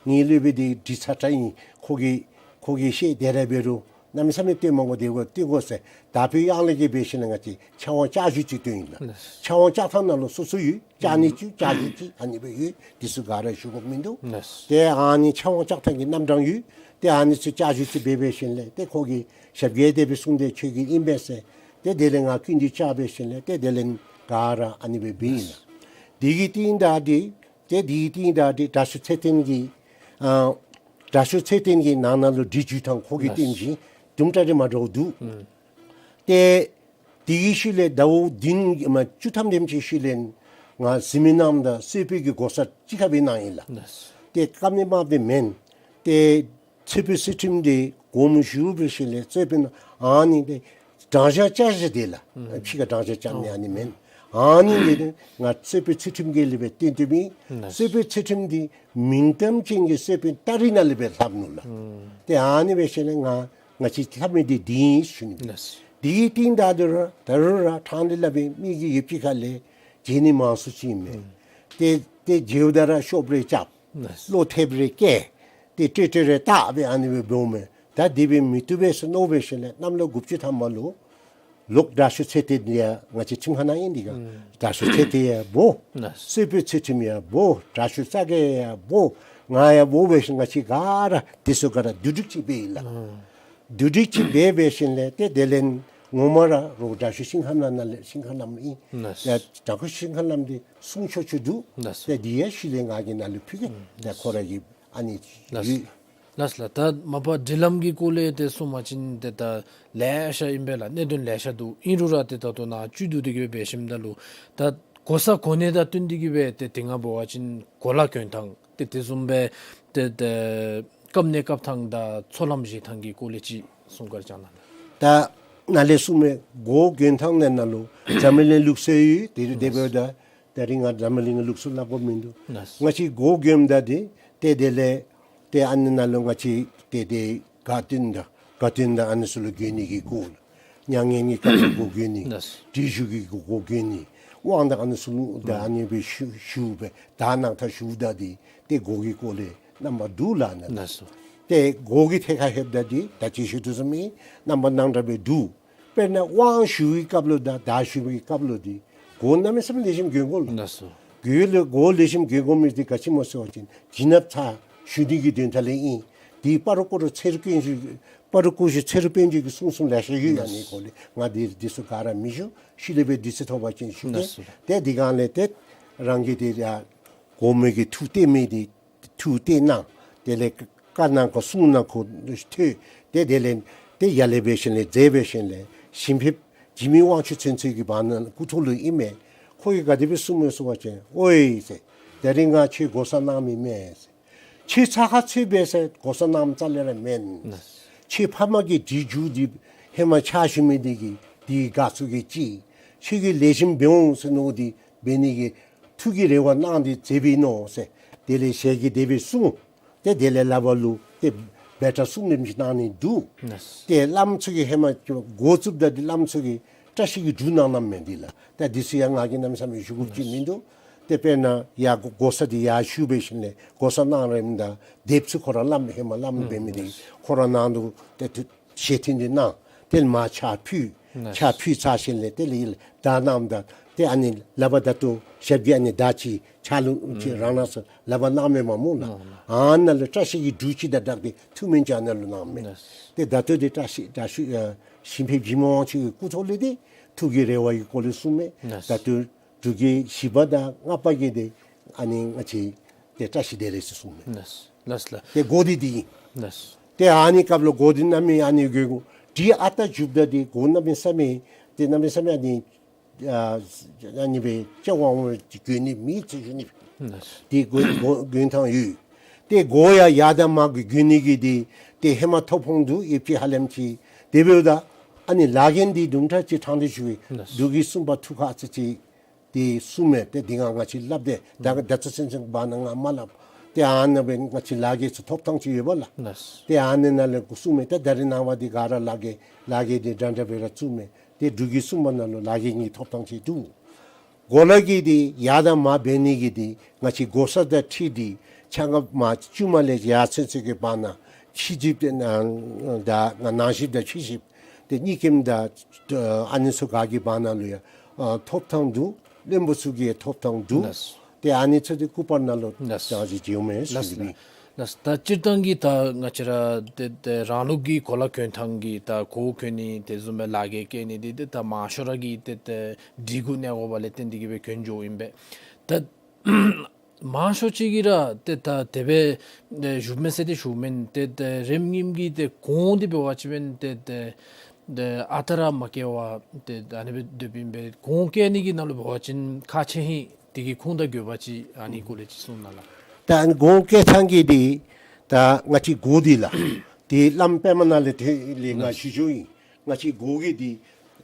ངེའི་སློབ་དཔོན་འདི་སྒྲིག་ཚར་ཚརཝ་ཨིན། ཁོ་གིས་ཁོ་གིས་ཤེས་དེ་ར་འབད་རུང་གནམ་མེད་ས་མེད་སྟོན་མ་དགོ། དེ་སྒང་སྟོན་དགོ་ཟེར་དྲག་པོའི་དབྱངས་ལས་ཀྱིས་འབད་ཞིནམ་ལས་ང་བཅས་ཕྱག་དབང་བཅའ་བཞུགས་ཅིག་སྟོན་ཡི་ལགས། ཕྱག་དབང་བཅའ་ཐངས་ནང་ལུ་སོ་སོ་ཡོད། བཅའ་ནི་ཅིག་བཅའ་བཞུགས་ཅིག་ཨ་ནི་སྦེ་ཡོད། དེ་ཚུ་ག་ར་ཞུ་དགོཔ་མིན་འདུག། ཏེ་ཨ་ནི་ཕྱག་དབང་བཅའ་ཐངས་ཀྱི་རྣམ་གྲངས་ཡོད། ཏེ་ཨ་ནི་ཚུ་བཅའ་བཞུགས་ཅིག་འབད་འབད་ཞིནམ་ལས་ཏེ་ཁོ་གིས་ཞབས་ཀྱིས་དེ་སྦེ་གསུངས་ཏེ་ཁྱོད་ཀྱི་ཨིན་པས་ཟེར། ཏེ་དེ་ལས་ང་ཀུན་འདུས་བཅའ་འབད་ཞིནམ་ལས་ཏེ་དེ་ལས་ག་ར་ཨ་ནི་སྦེ་འབད་ཨིན་ལགས། དེ་གི་རྟིང་བདའ་སྟེ་ཏེ་དེ་གི་རྟིང་བདའ་སྟེ་དྲག་ཤོས་ཚེ་བརྟན་གྱིས་ཨ་དྲག་ཤོས་ཚེ་བརྟན་གྱིས་ནང་ན་ལུ་སྒྲིག་འཇུག་ཐངས་ཁོ་གིས་སྟོན་ཞིནམ་དུམ་གྲ་རེ་མ་འདྲཝ་འདུག། ཏེ་དེ་གི་ཤུལ་ལས་ཟླཝ་བདུན་མ་བཅུ་ཐམ་དེམ་ཅིག་ཤུལ་ལས་ང་གཟིགས་མི་རྣམས་དང་གསོལ་དཔོན་གྱི་གོ་ས་གཅིག་ཁར་སྦེ་གནང་ཡི་ལགས། ཏེ་བཀའ་མོལ་མ་འབད་མེན། ཏེ་གསོལ་དཔོན་ཚུལ་ཁྲིམས་འདི་དགོངསམ་ཞུ་འབད་ཞིནམ་ལས་གསོལ་དཔོན་ཨ་ནི་འདི་དྲང་བཞག་བཅའ་བཞག་དེ་ལགས། ཕྱི་ཁར་དྲང་བཞག་བཅའ་ནི་ཨ་ནི་མེན། ཨ་ནི་འདི་ནི་ང་གསོལ་དཔོན་ཚུལ་ཁྲིམས་ཀྱི་ལས་སྦེ་བསྟན་ཏེ་མི་གསོལ་དཔོན་ཚུལ་ཁྲིམས་འདི་མིང་གཏམ་ཅན་གྱི་གསོལ་དཔོན་སྟ་རེ་ནང་ལས་སྦེ་ལྷབ་ནུག་ལགས། ཏེ་ཨ་ནི་འབད་ཞིནམ་ལས་ང་ང་བཅས་ལྷབ་མི་འདི་འདི་ཨིན་ཞུ་ནི། དེ་གི་རྟིང་བདའ་སྟེ་ར་ད་རུང་ར་ཕྲང་སྟེ་སླབ་པའི་མི་གི་ཡོད་ཅིག་ཁ་ལས་མཇལ་ནི་མང་སུ་ཅིག་མས། ཏེ་ཏེ་མཇལཝ་ད་ར་ཤོབ་རེ་རྐྱབ། བློ་ཐེབས་རེ་བཀལ། ཏེ་ཏྲེ་ཏྲེ་རེ་བཏགས་སྦེ་ཨ་ནི་སྦེ་འབདཝ་མས། ད་དེ་སྦེ་མི་བཏུབ་པས་ཟེར་མནོ་འབད་ཞིནམ་ལས་གནམ་ལོ་དགུ་བཅུ་ཐམ་པ་ལུ་ལོག་དྲག་ཤོས་ཚེ་བརྟན་ཡང་ང་བཅས་ཁྲིམས་ཁང་ནང་ཨིན་འདི་ག། དྲག་ཤོས་ཚེ་བརྟན་ཡང་འབོ། གསོལ་དཔོན་ཚུལ་ཁྲིམས་ཡང་འབོ། དྲག་ཤོས་རྩ་རྒྱས་ཡང་འབོ། ང་ཡང་འབོ་འབད་ཞིནམ་ང་བཅས་ག་ར་དེ་ཚུ་ག་ར་བསྡུ་སྒྲིག་ཅིག་འབད་ཡི་ལགས། བསྡུ་སྒྲིག་ཅིག་འབད་འབད་ཞིནམ་ལས་ཏེ་དེ་ལས་ངོ་མ་ར་རོགས་དྲག་ཤོས་ཤིང་ཁམས་ལམ་ནང་ལས་ཤིང་ཁམས་ལམ་ཨིན། ཡ་དྲག་ཤོས་ཤིང་ཁམས་ལམ་འདི་གསུང་ཆོག་ཆོག་འདུག། ཏེ་འདི་ཡང་ཤུལ་ལས་ང་གིས་ནཱ་ལུ་ཕུལ་གེ། ཏེ་ཁོ་ར་གིས་ཨ་ནི་ཡོད། ལགས་ལགས། ད་མ་པ་སྒྲིག་ལམ་གྱི་སྐོར་ལས་ཏེ་གསུངས་པ་ཅིན་ཏེ་ད་ལེ་ཤ་ཨིན་པས་ལགས། གནད་དོན་ལེ་ཤ་འདུག། ཨིན་རུང་ར་ཏེ་ད་ལྟོ་ནཱ་བཅུད་བསྡུ་སྟེ་གི་སྦེ་འབད་ཞིནམ་ད་ལུ་ད་གོ་ས་གོ་གནས་དང་བསྟུན་ཏེ་གི་སྦེ་ཏེ་དེ་སྒང་འབད་བ་ཅིན་གོ་ལ་གྱོན་ཐངས་ཏེ་དེ་བཟུམ་སྦེ་ཏེ་ཏེ་སྐབས་གནས་སྐབས་ཐངས་དང་ཚོགས་ལམ་བཞེས་ཐངས་ཀྱི་སྐོར་ལས་ཅིག་གསུང་བཀའ་བཅག་གནང་། ད་ནཱ་ལས་གསུངས་མི་གོ་གྱོན་ཐངས་ནང་ན་ལུ་འཛམ་བུ་གླིང་ལུགས་སྲོལ་ཡོད། དེ་དེ་འབདཝ་ད་ད་རིས་ང་འཛམ་བུ་གླིང་ལུགས་སྲོལ་སླབ་དགོཔ་མིན་འདུག། ང་བཅས་གོ་གྱོནམ་ད་འདི་ཏེ་དེ་ལས་ཏེ་ཨ་ནི་ནང་ལུ་ང་བཅས་ཏེ་ཏེ་དགའ་སྟོན་དང་དགའ་སྟོན་དང་ཨ་ནི་ཚུ་ལུ་གྱོན་ནི་གི་གོ་ལགས། མྱ་ངན་གྱི་སྐབས་ལུ་གོ་གྱོན་ནི། ལགས། བྲིས་བཞུགས་ཀྱི་གོ་གོ་གྱོན་ནི། དབང་དང་ཨ་ནི་ཚུ་ལུ་ད་ཨ་ནི་སྦེ་ཞུ་ཞུ་སྦེ་ད་ནང་ཐག་ཞུཝ་ད་འདི་ཏེ་གོ་གི་སྐོར་ལས་རྣམ་པ་འདུག་ལགས་ན། ལགས་སོ། ཏེ་གོ་གི་ཐད་ཁར་ལྷོདཔ་ད་འདི་ད་ཅི་ཞུ་དོ་བཟུམ་སྦེ་རྣམ་པ་ནང་འདྲ་སྦེ་འདུག། དཔེར་ན་དབང་ཞུ་བའི་སྐབས་ལུ་དང་གདུལ་ཞུ་བའི་སྐབས་ལུ་འདི་གོ་གནམ་མེད་ས་མེད་ལེགས་ཤོམ་གྱོན་དགོ་ལགས། ལགས་སོ། གོ་ལེགས་གོ་ལེགས་ཤོམ་གྱོན་དགོ་མི་འདི་ག་ཅི་སྨོ་ཟེར་བ་ཅིན་བྱིན་རླབས་ཚར་ཞུ་ནི་གི་དོན་དག་ལས་ཨིན། དེ་སྤ་རོ་སྐོར་ར་ཚེ་རུ་དཀོན་མཆོག་སྤ་རོ་སྐུ་བཞུགས་ཚེ་རུ་དཔལ་འབྱོར་གྱིས་གསུངས་གསུངསམ་ལེ་ཤ་ཡོད། ཨ་ནི་སྐོར་ལས་ང་དེ་དུས་ཚོད་ག་ར་མི་ཞུ། ཤུལ་ལས་སྦེ་དུས་ཚོད་ཐོབ་པ་ཅིན་ཞུ་གེ། ལགས་སོ། ཏེ་དེ་སྒང་ལས་ཏེ་རང་གི་དེ་ཡ་གོངམ་གི་ཐུགས་གཏད་མི་དེ་ཐུགས་གཏད་གནང་། དེ་ལས་བཀའ་གནང་དགོ་གསུང་གནང་དགོ་ཐོས། ཏེ་དེ་ལས་ཏེ་ཡར་ལས་འབད་ཞིནམ་ལས་མཛད་འབད་ཞིནམ་ལས་ཞིང་ཕེབས་འཇིགས་མེད་དབང་ཕྱུག་ཚུན་ཚོད་ཀྱི་བར་ན་སྐུ་ཐོག་ལུ་ཨིན་མས། ཁོ་གིས་ག་དེ་སྦེ་གསུངསམ་མས་ཟེར་བ་ཅིན་ཨོའི་ཟེར། ད་རིས་ང་ཁྱོད་གོ་ས་གནང་མི་མེན་ཟེར། ཁྱོད་ཚ་ཁ་ཚུད་འབད་ཟེར་གོ་ས་གནངམ་རྩ་ལས་ར་མེན། ཁྱོད་ཕམ་གི་དྲི་རྒྱུ་དེ་ཧེ་མ་ཕྱག་ཞུ་མི་དེ་གིས་དེ་དགའ་ཚོར་གྱིས་ཅིག་ཁྱོད་ཀྱིས་ལེགས་ཤོམ་འབད་འོང་ཟེར་མནོ་སྟེ་འབད་ནི་གི་ཐུགས་ཀྱི་རེ་བ་གནང་སྟེ་མཛད་པའི་ནོ་ཟེར། དེ་ལས་ཞལ་གྱིས་དེ་སྦེ་གསུངས། ཏེ་དེ་ལས་ལག་པ་ལུ་ཏེ་འབོད་སྒྲ་གསུམ་ལེམ་ཅིག་གནང་ནི་འདུག། ཏེ་བླམ་ཚུ་གིས་ཧེ་མ་འགོ་བཙུགསཔ་ད་དེ་བླམ་ཚུ་གིས་བཀྲ་ཤིས་ཀྱི་འབྲུ་གནང་གནངམ་མས་དེ་ལགས། ད་དེ་ཚུ་ཡང་ང་གིས་གནམ་མེད་ས་མེད་ཞུ་དགོཔ་ཅིག་མིན་འདུག། ཏེ་དཔེར་ན་ཡར་གོ་གོ་ས་དེ་ཡར་ཞུ་འབད་ཞིནམ་ལས་གོ་ས་གནང་རནམ་ད་དེབ་ཚུ་ཁོ་ར་བླམ་ཧེ་མ་བླམ་འབད་མི་དེ་ཁོ་ར་ནང་དུ་ཏེ་ཏེ་ཞལ་མཐུན་དེ་གནང་། ཏེ་མར་ཕྱག་ཕུལ། ཕྱག་ཕུལ་ཚར་ཞིནམ་ལས་དེ་ལས་ཡར་བརྡ་གནངམ་ད་ཏེ་ཨ་ནི་ལག་པ་ད་ལྟོ་ཞབས་ཀྱིས་ཨ་ནི་བརྡ་ཅིག་ཕྱག་ལུ་ཅིག་རང་རང་སོ་ལག་པ་གནངམ་མས་མ་སྨོ་ལགས། ཨ་ནཱ་ལུ་བཀྲ་ཤིས་ཀྱི་འབྲུ་ཅིག་དང་སྦྲགས་ཏེ་ཐུགས་སྨོན་ཅིག་ཨ་ནཱ་ལུ་གནངམ་མས། ཏེ་ད་ལྟོ་དེ་བཀྲ་ཤིས་བཀྲ་ཤིས་ཨ་ཞིང་ཕེབས་འཇིགས་མེད་དབང་ཕྱུག་གི་སྐུ་ཐོག་ལས་དེ་ཐུགས་ཀྱི་རེ་བ་གི་སྐོར་ལས་གསུངསམ་མས། ད་ལྟོ་འབྲུག་རྒྱལ་བཞི་པ་དང་ལྔ་པ་གིས་དེ་ཨ་ནི་ང་བཅས་དེ་བཀྲ་ཤིས་བདེ་ལེགས་ཟེར་གསུངསམ་མས། ལགས་ལགས། ཏེ་འགོ་དེ་དེ་ཨིན། ཏེ་ཨ་ནི་སྐབས་ལུ་འགོ་དེ་གནམ་མེད་ཨ་ནི་དགོན་དེ་ཨ་རྟག་འཇུགཔ་ད་དེ་འགོ་གནམ་མེད་ས་མེད་ཏེ་གནམ་མེད་ས་མེད་ཨ་ནི་ཨ་ཨ་ནི་སྦེ་ཅིག་དབང་བའི་དགོན་ནི་མེད་ཟེར་ཞུ་ནི། དེ་དགོན་དགོན་དགོན་ཐང་ཡོད། ཏེ་འགོ་ཡང་ཡར་དང་མར་གྱི་དགོན་ནི་གི་དེ་ཏེ་ཧེ་མ་ཐོབ་ཁོངས་འདུག། ཡོདཔ་ཅིག་ཧ་ལམ་ཅིག། དེ་འབདཝ་ད་ཨ་ནི་ལ་རྒན་དེ་དུམ་གྲ་ཅིག་ཕྲང་སྟེ་ཞུ་བའི་འབྲུག་རྒྱལ་གསུམ་པ་ཐུགས་ཁར་ཨ་ཙི་ཅིག་དེ་གསུངསམ་མས། ཏེ་དེ་སྒང་ང་བཅས་སླབ་སྟེ་ད་ད་ལྟོ་ཚུན་ཚོད་བར་ན་ང་མ་སླབ། ཏེ་ཨ་ནཱ་སྦེ་ང་བཅས་ལ་རྒྱལ་ཚུ་ཐོབ་ཐངས་ཅིག་ཡོད་པ་ལགས། ཏེ་ཨ་ནི་ནང་ལས་གསུངསམ་མས། ཏེ་ད་རེས་ནངས་པ་འདི་ག་ར་ལ་རྒྱལ་ལ་རྒྱལ་འདི་འདྲ་འདྲ་སྦེ་ར་བཙུགས་མས། ཏེ་འབྲུག་རྒྱལ་གསུམ་པ་ནང་ལུ་ལ་རྒྱལ་གཉིས་ཐོབ་ཐངས་ཅིག་འདུག། གོ་ལ་གི་འདི་ཡར་དང་མར་འབད་ནི་གི་འདི་ང་བཅས་གོ་ས་དང་འཁྲིལ་ཏེ་ཆ་ང་མ་བཅུ་མ་ལས་ཡར་ཚུན་ཚོད་ཀྱི་བར་ན་ཕྱི་ཞིབ་དང་ནང་ཞིབ་དང་ཕྱི་ཞིབ་ཏེ་གཉིས་ཀྱིམ་དང་ཨ་ནི་ཚུ་ག་གི་བར་ན་ལུ་ཡང་ཐོབ་ཐངས་འདུག། བློན་པོ་ཚུ་གིས་ཐོབ་ཐངས་འདུག། ཏེ་ཨ་ནི་ཚུ་འདི་སྐུ་པར་ནང་ལུ་ལགས། ད་ཅི་བྱོནམ་མས་ཟེར་ཞུ་ནི། ལགས། ད་སྤྱིར་བཏང་གི་ད་ང་བཅས་ར་ཏེ་ཏེ་རང་ལུགས་ཀྱི་གོ་ལ་གྱོན་ཐངས་ཀྱི་ད་གོ་གྱོན་ནི་དེ་བཟུམ་སྦེ་ལ་རྒྱལ་བཀལ་ནི་འདི་ཏེ་ད་མང་ཤོས་ར་གིས་ཏེ་ཏེ་སྒྲིག་གུ་གནས་དགོ་པ་ལས་བརྟེན་ཏེ་གིས་སྦེ་གྱོན་འགྱོཝ་ཨིན་པས། ད་མང་ཤོས་ཅིག་གིས་ར་ཏེ་ད་དེ་སྦེ་ཏེ་ཞུཝ་མས་ཟེར་ཏེ་ཞུཝ་མེན། ཏེ་ཏེ་རེམ་གཉིསམ་གྱི་ཏེ་གོང་འདི་འབད་བ་ཅིན་ཏེ་ཏེ་ཏེ་ཨ་རྟག་ར་མ་བཀལ་བར་ཏེ་ཨ་ནི་སྦེ་སྡོདཔ་ཨིན་པས། གོང་བཀལ་ནི་གི་ནང་ལུ་འབད་བ་ཅིན་ཁག་ཆེ་ཧིང་དེ་གི་ཁུངས་དང་དགོས་པ་ཅིག་ཨ་ནི་སྐོར་ལས་ཅིག་གསུང་གནང་ལགས། ད་ཨ་ནི་གོང་བཀལ་ཐངས་ཀྱི་འདི་ད་ང་བཅས་གོ་འདི་ལགས། ཏེ་བླམ་པདྨ་ནང་ལས་དེ་ལས་ང་ཞུ་ཞུཝ་ཨིན། ང་བཅས་གོ་གི་འདི་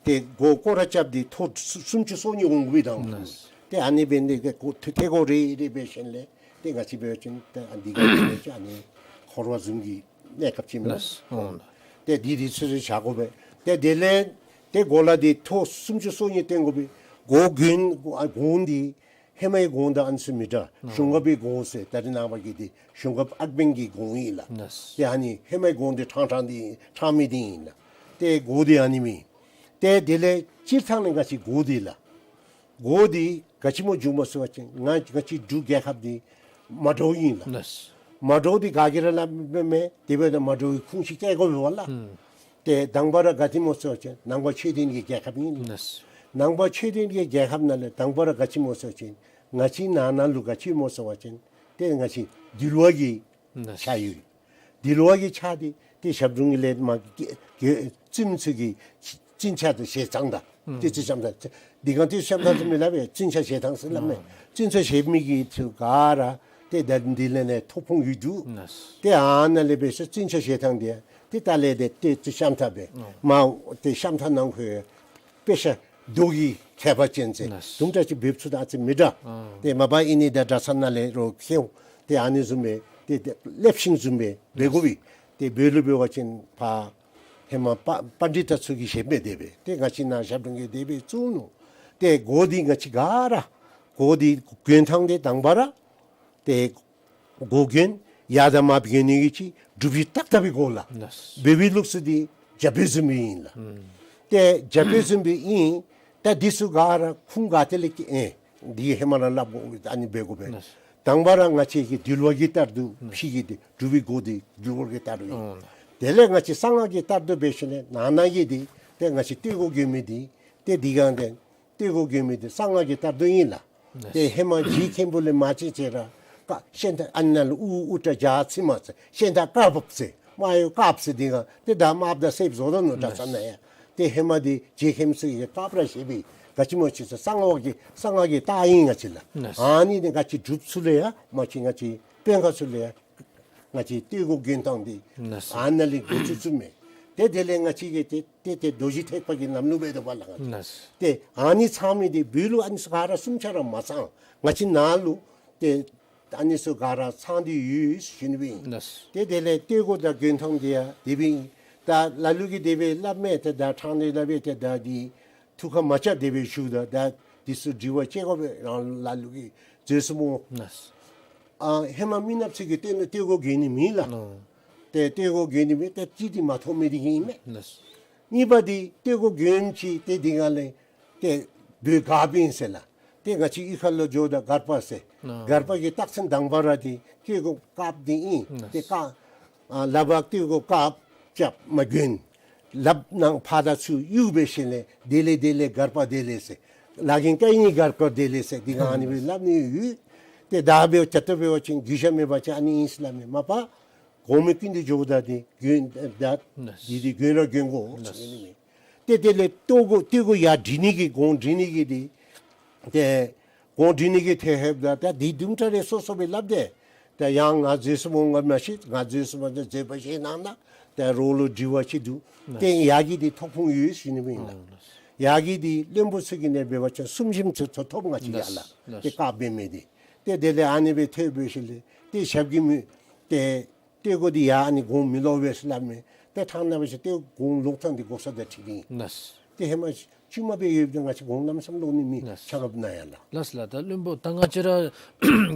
ཏེ་གོ་སྐོར་ར་རྐྱབ་སྟེ་ཐོག་སུམ་ཅུ་སོ་གཉིས་འོང་དགོཔ་ཨིན་ད། ཏེ་ཨ་ནི་འབད་ནི་དེ་གོ་ཐེ་ཐེ་གོ་རེ་རེ་འབད་ཞིནམ་ལས་ཏེ་ང་བཅས་འབད་བ་ཅིན་ཏེ་ཨ་འདི་ག་ཅི་ཨ་ནི་འཁོར་བ་བཟུམ་གྱི་གནས་སྐབས་ཅིག་མས། ལགས། ཨོ་ལགས། ཏེ་འདི་འདི་ཚུ་ཚུ་བཞག་དགོ་པས། ཏེ་དེ་ལས་ཏེ་གོ་ལ་འདི་ཐོག་སུམ་ཅུ་སོ་གཉིས་བཏོན་དགོ་པས། གོ་གྱོན་ཨ་གོང་འདི་ཧེ་མའི་གོང་དང་ཨ་ནི་ཚུ་མི་འདྲ། གཞུང་གབ་པའི་གོང་ཟེར་ད་རེས་ནངས་པ་གི་འདི་གཞུང་གབ་ཨག་བན་གྱི་གོང་ཨིན་ལགས། ལགས། ཏེ་ཨ་ནི་ཧེ་མའི་གོང་འདི་ཕྲང་ཕྲང་འདི་ཕྲང་མི་འདི་ཨིན་ལགས། ཏེ་གོ་འདི་ཨ་ནི་མས། ཏེ་དེ་ལས་སྤྱིར་བཏང་ལས་ང་བཅས་གོ་འདི་ལགས། གོ་འདི་ག་ཅི་སྨོ་འགྱོཝ་སྨོ་ཟེར་བ་ཅིན་ང་ང་བཅས་འབྲུག་རྒྱལ་ཁབ་འདི་མ་འདྲཝ་ཨིན་ལགས། ལགས། མ་འདྲཝ་འདི་ག་གིས་ར་སླབ་མི་མེད། དེ་འབདཝ་ད་མ་འདྲཝ་གི་ཁུངས་ཅིག་བཀལ་དགོ་པས་ལགས། ཏེ་དང་པ་ར་ག་ཅི་སྨོ་ཟེར་བ་ཅིན་ནང་པ་ཆོས་ལྡན་གྱི་རྒྱལ་ཁབ་ཨིན། ལགས། ནང་པ་ཆོས་ལྡན་གྱི་རྒྱལ་ཁབ་ནང་ལས་དང་པ་ར་ག་ཅི་སྨོ་ཟེར་བ་ཅིན་ང་བཅས་ནང་ན་ལུ་ག་ཅི་སྨོ་ཟེར་བ་ཅིན་ཏེ་ང་བཅས་འདུལ་བ་གི་ཆ་ཡོད། འདུལ་བ་གི་ཆ་འདི་ཏེ་ཞབས་དྲུང་གི་ལས་མ་གི་གི་བཙུནམོ་ཚུ་གི་བཙུན་ཆས་དང་བཞེས་ཐངས་དང་ཏེ་བཙུནམོ་ཆས་དང་འདི་སྒང་ཏེ་བཤམ་ཐངས་ཟེར་མི་སླབ་པས། བཙུན་ཆས་བཞེས་ཐངས་ཟེར་སླབ་མས། བཙུན་ཆས་བཞེས་མི་གི་ཚུ་ག་ར་ཏེ་ད་འདི་ལས་ནི་ཐོབ་ཁོངས་ཡོད་འདུག། ཏེ་ཨ་ནཱ་ལས་འབད་ས་བཙུན་ཆས་བཞེས་ཐངས་འདི་ཏེ་ད་ལས་ཏེ་ཏེ་བཤམ་ཐངས་སྦེ་མ་ཏེ་བཤམ་ཐངས་ནང་ཁོ་དཔེ་ཆ་རྡོ་གི་ཁྱད་པར་ཅན་ཟེར། ལགས། དུམ་གྲ་ཅིག་འབེབས་ཚུལ་དང་ཨ་ཙི་མི་འདྲ། ཨ། ཏེ་མ་པ་ཨིན་ནི་ད་གྲྭ་ཚང་ནང་ལས་རོགས་ཁྱེར་འོང་། ཏེ་ཨ་ནི་བཟུམ་སྦེ་ཏེ་ཏེ་ལེབ་ཤིང་བཟུམ་སྦེ་འབད་དགོ་པས། ཏེ་འབད་ལུ་འབད་བ་ཅིན་ཕར་ཧེ་མ་པ་པཎྜི་ཏ་ཚུ་གིས་བཞེསཔ་མས་དེ་སྦེ། ཏེ་ང་བཅས་ནཱ་ཞབས་དྲུང་གིས་དེ་སྦེ་བཙུགས་ནུག། ཏེ་གོ་འདི་ང་བཅས་ག་ར་གོ་འདི་གྱོན་ཐངས་འདི་དང་པ་ར་ཏེ་གོ་གྱོན་ཡར་དང་མར་གྱོན་ནི་གི་ཅིག་འབྲུག་པའི་ཏག་ཏག་སྦེ་གོ་ལགས། ལགས། འབད་བའི་ལུགས་སྲོལ་འདི་རྒྱ་བོད་བཟུམ་སྦེ་ཨིན་ལགས། ཨུམ། ཏེ་རྒྱ་བོད་བཟུམ་སྦེ་ཨིན། ད་འདི་ཚུ་ག་ར་ཁུངས་ག་ཏེ་ལས་ཀྱི་ཨེ་འདི་ཧེ་མ་ར་སླབ་དགོ་ཨ་ནི་འབད་དགོ་པས། ལགས། དང་པ་ར་ང་བཅས་ཀྱི་འདུལ་བ་གི་ལྟར་དུ་ཕྱི་གི་འདི་སྒྲུབ་པའི་སྒོ་འདི་འདུལ་བ་གི་ལྟར་དུ་ཨིན། ཨོ་ལགས། དེ་ལས་ང་བཅས་གསང་སྔགས་ཀྱི་ལྟར་དུ་འབད་ཞིནམ་ལས་ནང་ན་གི་འདི་ཏེ་ང་བཅས་སྟོད་གོ་དགོན་མི་འདི་ཏེ་འདི་གང་འདི་སྟོད་གོ་དགོན་མི་འདི་གསང་སྔགས་ཀྱི་ལྟར་དུ་ཨིན་ལགས། ཏེ་ཧེ་མ་རྗེ་མཁན་པོ་ལས་མ་ཅིག་ཅེ་ར་ཀ་ཤེན་ད་ཨ་ནཱ་ལུ་ཨུ་ཨུ་ཏྲ་ཇ་ཚི་མ་ཚེ་ཤེན་ད་ཀ་བབ་ཚེ་མ་ཡོ་ཀབ་ཚེ་འདི་གང་ཏེ་ད་མ་བབ་ད་སེབ་བཟོ་ད་ནོ་ཏྲ་ཚ་ན་ཡ། ཏེ་ཧེ་མ་འདི་རྗེ་མཁན་ཚུ་གིས་ཀབ་ར་ཞེས་པའི་ག་ཅི་མོ་ཅིག་ཚེ་གསང་སྔགས་ཀྱི་གསང་སྔགས་ཀྱི་ལྟར་ཨིན་ང་བཅས་ལགས། ཨ་ནི་འདི་ང་བཅས་སྒྲུབ་ཚུལ་ལས་ཡ་མ་ཅིག་ང་བཅས་དཔོན་ཁག་ཚུ་ལས་ཡ་ང་བཅས་སྟོད་གོ་དགོན་ཐང་འདི་ལགས་སོ། ཨ་ནཱ་ལས་འགོ་བཙུགས་བཙུགསཔ་མས། ཏེ་དེ་ལས་ང་བཅས་ཀྱི་ཏེ་ཏེ་ཏེ་རྡོ་རྗེ་ཐེག་པ་གི་ལམ་ལུགས་འབད་དོ་བ་ལགས། ལགས་སོ། ཏེ་ཨ་ནི་ཚང་མི་འདི་བོད་ལུ་ཨ་ནི་ཚུ་ག་ར་གསུམ་ཆ་ར་མ་ཚང་། ང་བཅས་ནཱ་ལུ་ཏེ་ཨ་ནི་ཚུ་ག་ར་ཚང་སྟེ་ཡོད་ཟེར་ཞུ་ནི་སྦེ་ཨིན། ལགས་སོ། ཏེ་དེ་ལས་སྟོད་གོ་དང་དགོན་ཐང་འདི་ཡང་དེ་སྦེ་ཨིན། ད་ལ་ལུ་གིས་དེ་སྦེ་སླབ་མས། ཏེ་ད་ཕྲང་སྟེ་སླབ་པས། ཏེ་ད་འདི་ཐུགས་ཁར་མ་ཆགས། དེ་སྦེ་ཞུཝ་ད་ད་འདི་ཚུ་དྲི་བ་དཔྱེ་དགོ་པས། རང་ལ་ལུ་གིས་འཛོལ་སོངམ་སྨོ། ལགས་སོ། ཨ་ཧེ་མ་མི་ནགཔ་ཚུ་གིས་སྟོད་ན་སྟོད་གོ་དགོན་ནི་མེད་ལགས། ཨོ། ཏེ་སྟོད་གོ་དགོན་ནི་མེད། ཏེ་ཅིག་འདི་མ་ཐོབ་མི་འདི་གིས་ཨིན་མས། ལགས་སོ། གཉིས་པ་འདི་སྟོད་གོ་དགོན་ཅི་ཏེ་འདི་གང་ལས་ཏེ་བོད་སྒརཔ་ཨིན་ཟེར་ལགས། ཏེ་ང་བཅས་གཡུས་ཁ་ལུ་འགྱོཝ་ད་སྒརཔ་ཟེར། ཨོ། སྒརཔ་གི་རྟགས་མཚན་དང་པ་ར་འདི་སྟོད་གོ་ཀབ་འདི་ཨིན། ལགས་སོ། ཏེ་ཀ་ཨ་ལགཔ་སྟོད་གོ་ཀབ་རྐྱབ་མ་གྱོན། ལགཔ་ནང་ཕར་དང་ཚུར་གཡུག་འབད་ཞིནམ་ལས་དེ་ལས་དེ་ལས་སྒརཔ་དེ་ལས་ཟེར། ལ་གིན་ཀ་ཨིན་ནི་སྒརཔ་དེ་ལས་ཟེར། འདི་གང་ཨ་ནི་སྦེ་སླབ་ནི་ཡོད། ཏེ་ད་འབདཝ་ད་ལྟོ་འབད་བ་ཅིན་གུས་ཞབས་མེད་པ་ཅིན་ཨ་ནི་ཨིན་ཟེར་སླབ་མས། མ་པ་གོང་མའི་ཀུན་ཏུ་འགྱོཝ་ད་འདི་གྱོན་ད་འདི་འདི་གྱོན་ར་གྱོན་དགོ་ཟེར་ནི་མས། ཏེ་དེ་ལས་སྟོད་གོ་སྟོད་གོ་ཡར་འདྲེན་ནི་གི་གོང་འདྲེན་ནི་གི་འདི་ཏེ་གོང་འདྲེན་ནི་གི་ཐད་ལྷོདཔ་ད་ད་འདི་དུམ་གྲ་རེ་སོ་སོ་སྦེ་སླབ་སྟེ། ད་ཡང་ང་འཛོལ་སོངམ་སྨོ་ང་མ་ཤེས། ང་འཛོལ་སོངམ་སྨོ་ད་འཛོལ་བ་ཤེས་གནང་ན་ད་རོགས་ལུ་དྲི་བ་ཅིག་འདུག། ཏེ་ཡར་གི་འདི་ཐོབ་ཁུངས་ཡོད་ཟེར་ཞུ་ནི་སྦེ་ཨིན་ལགས། ཡར་གི་འདི་བློན་པོ་ཚུ་གི་ནང་འབད་བ་ཅིན་གསུམ་བཞི་ཚུ་ཐོབ་ང་བཅས་ཡར་ལགས། ཏེ་ཀབ་འབད་མི་འདི་ཏེ་དེ་ལས་ཨ་ནི་སྦེ་ཐོབ་འབད་ཞིནམ་ལས་ཏེ་ཞབས་ཀྱི་མི་ཏེ་སྟོད་གོ་འདི་ཡར་ཨ་ནི་གོང་མི་ལོག་པས་ཟེར་སླབ་མས། ཏེ་ཕྲང་ན་འབད་ཞིནམ་ཏེ་གོང་ལོག་ཐངས་འདི་གོ་ས་དང་འཁྲིལ་ཏེ་ཨིན། ལགས། ཏེ་ཧེ་མ་ཤུལ་མ་སྦེ་ཡོདཔ་ད་ང་བཅས་གོང་གནམ་མེད་ས་མེད་ལོག་ནི་མེད། ལགས། ཆ་ཁྱབ་ནང་ཡང་ལགས། ལགས་ལགས། ད་བློན་པོ་ད་ང་བཅས་ར་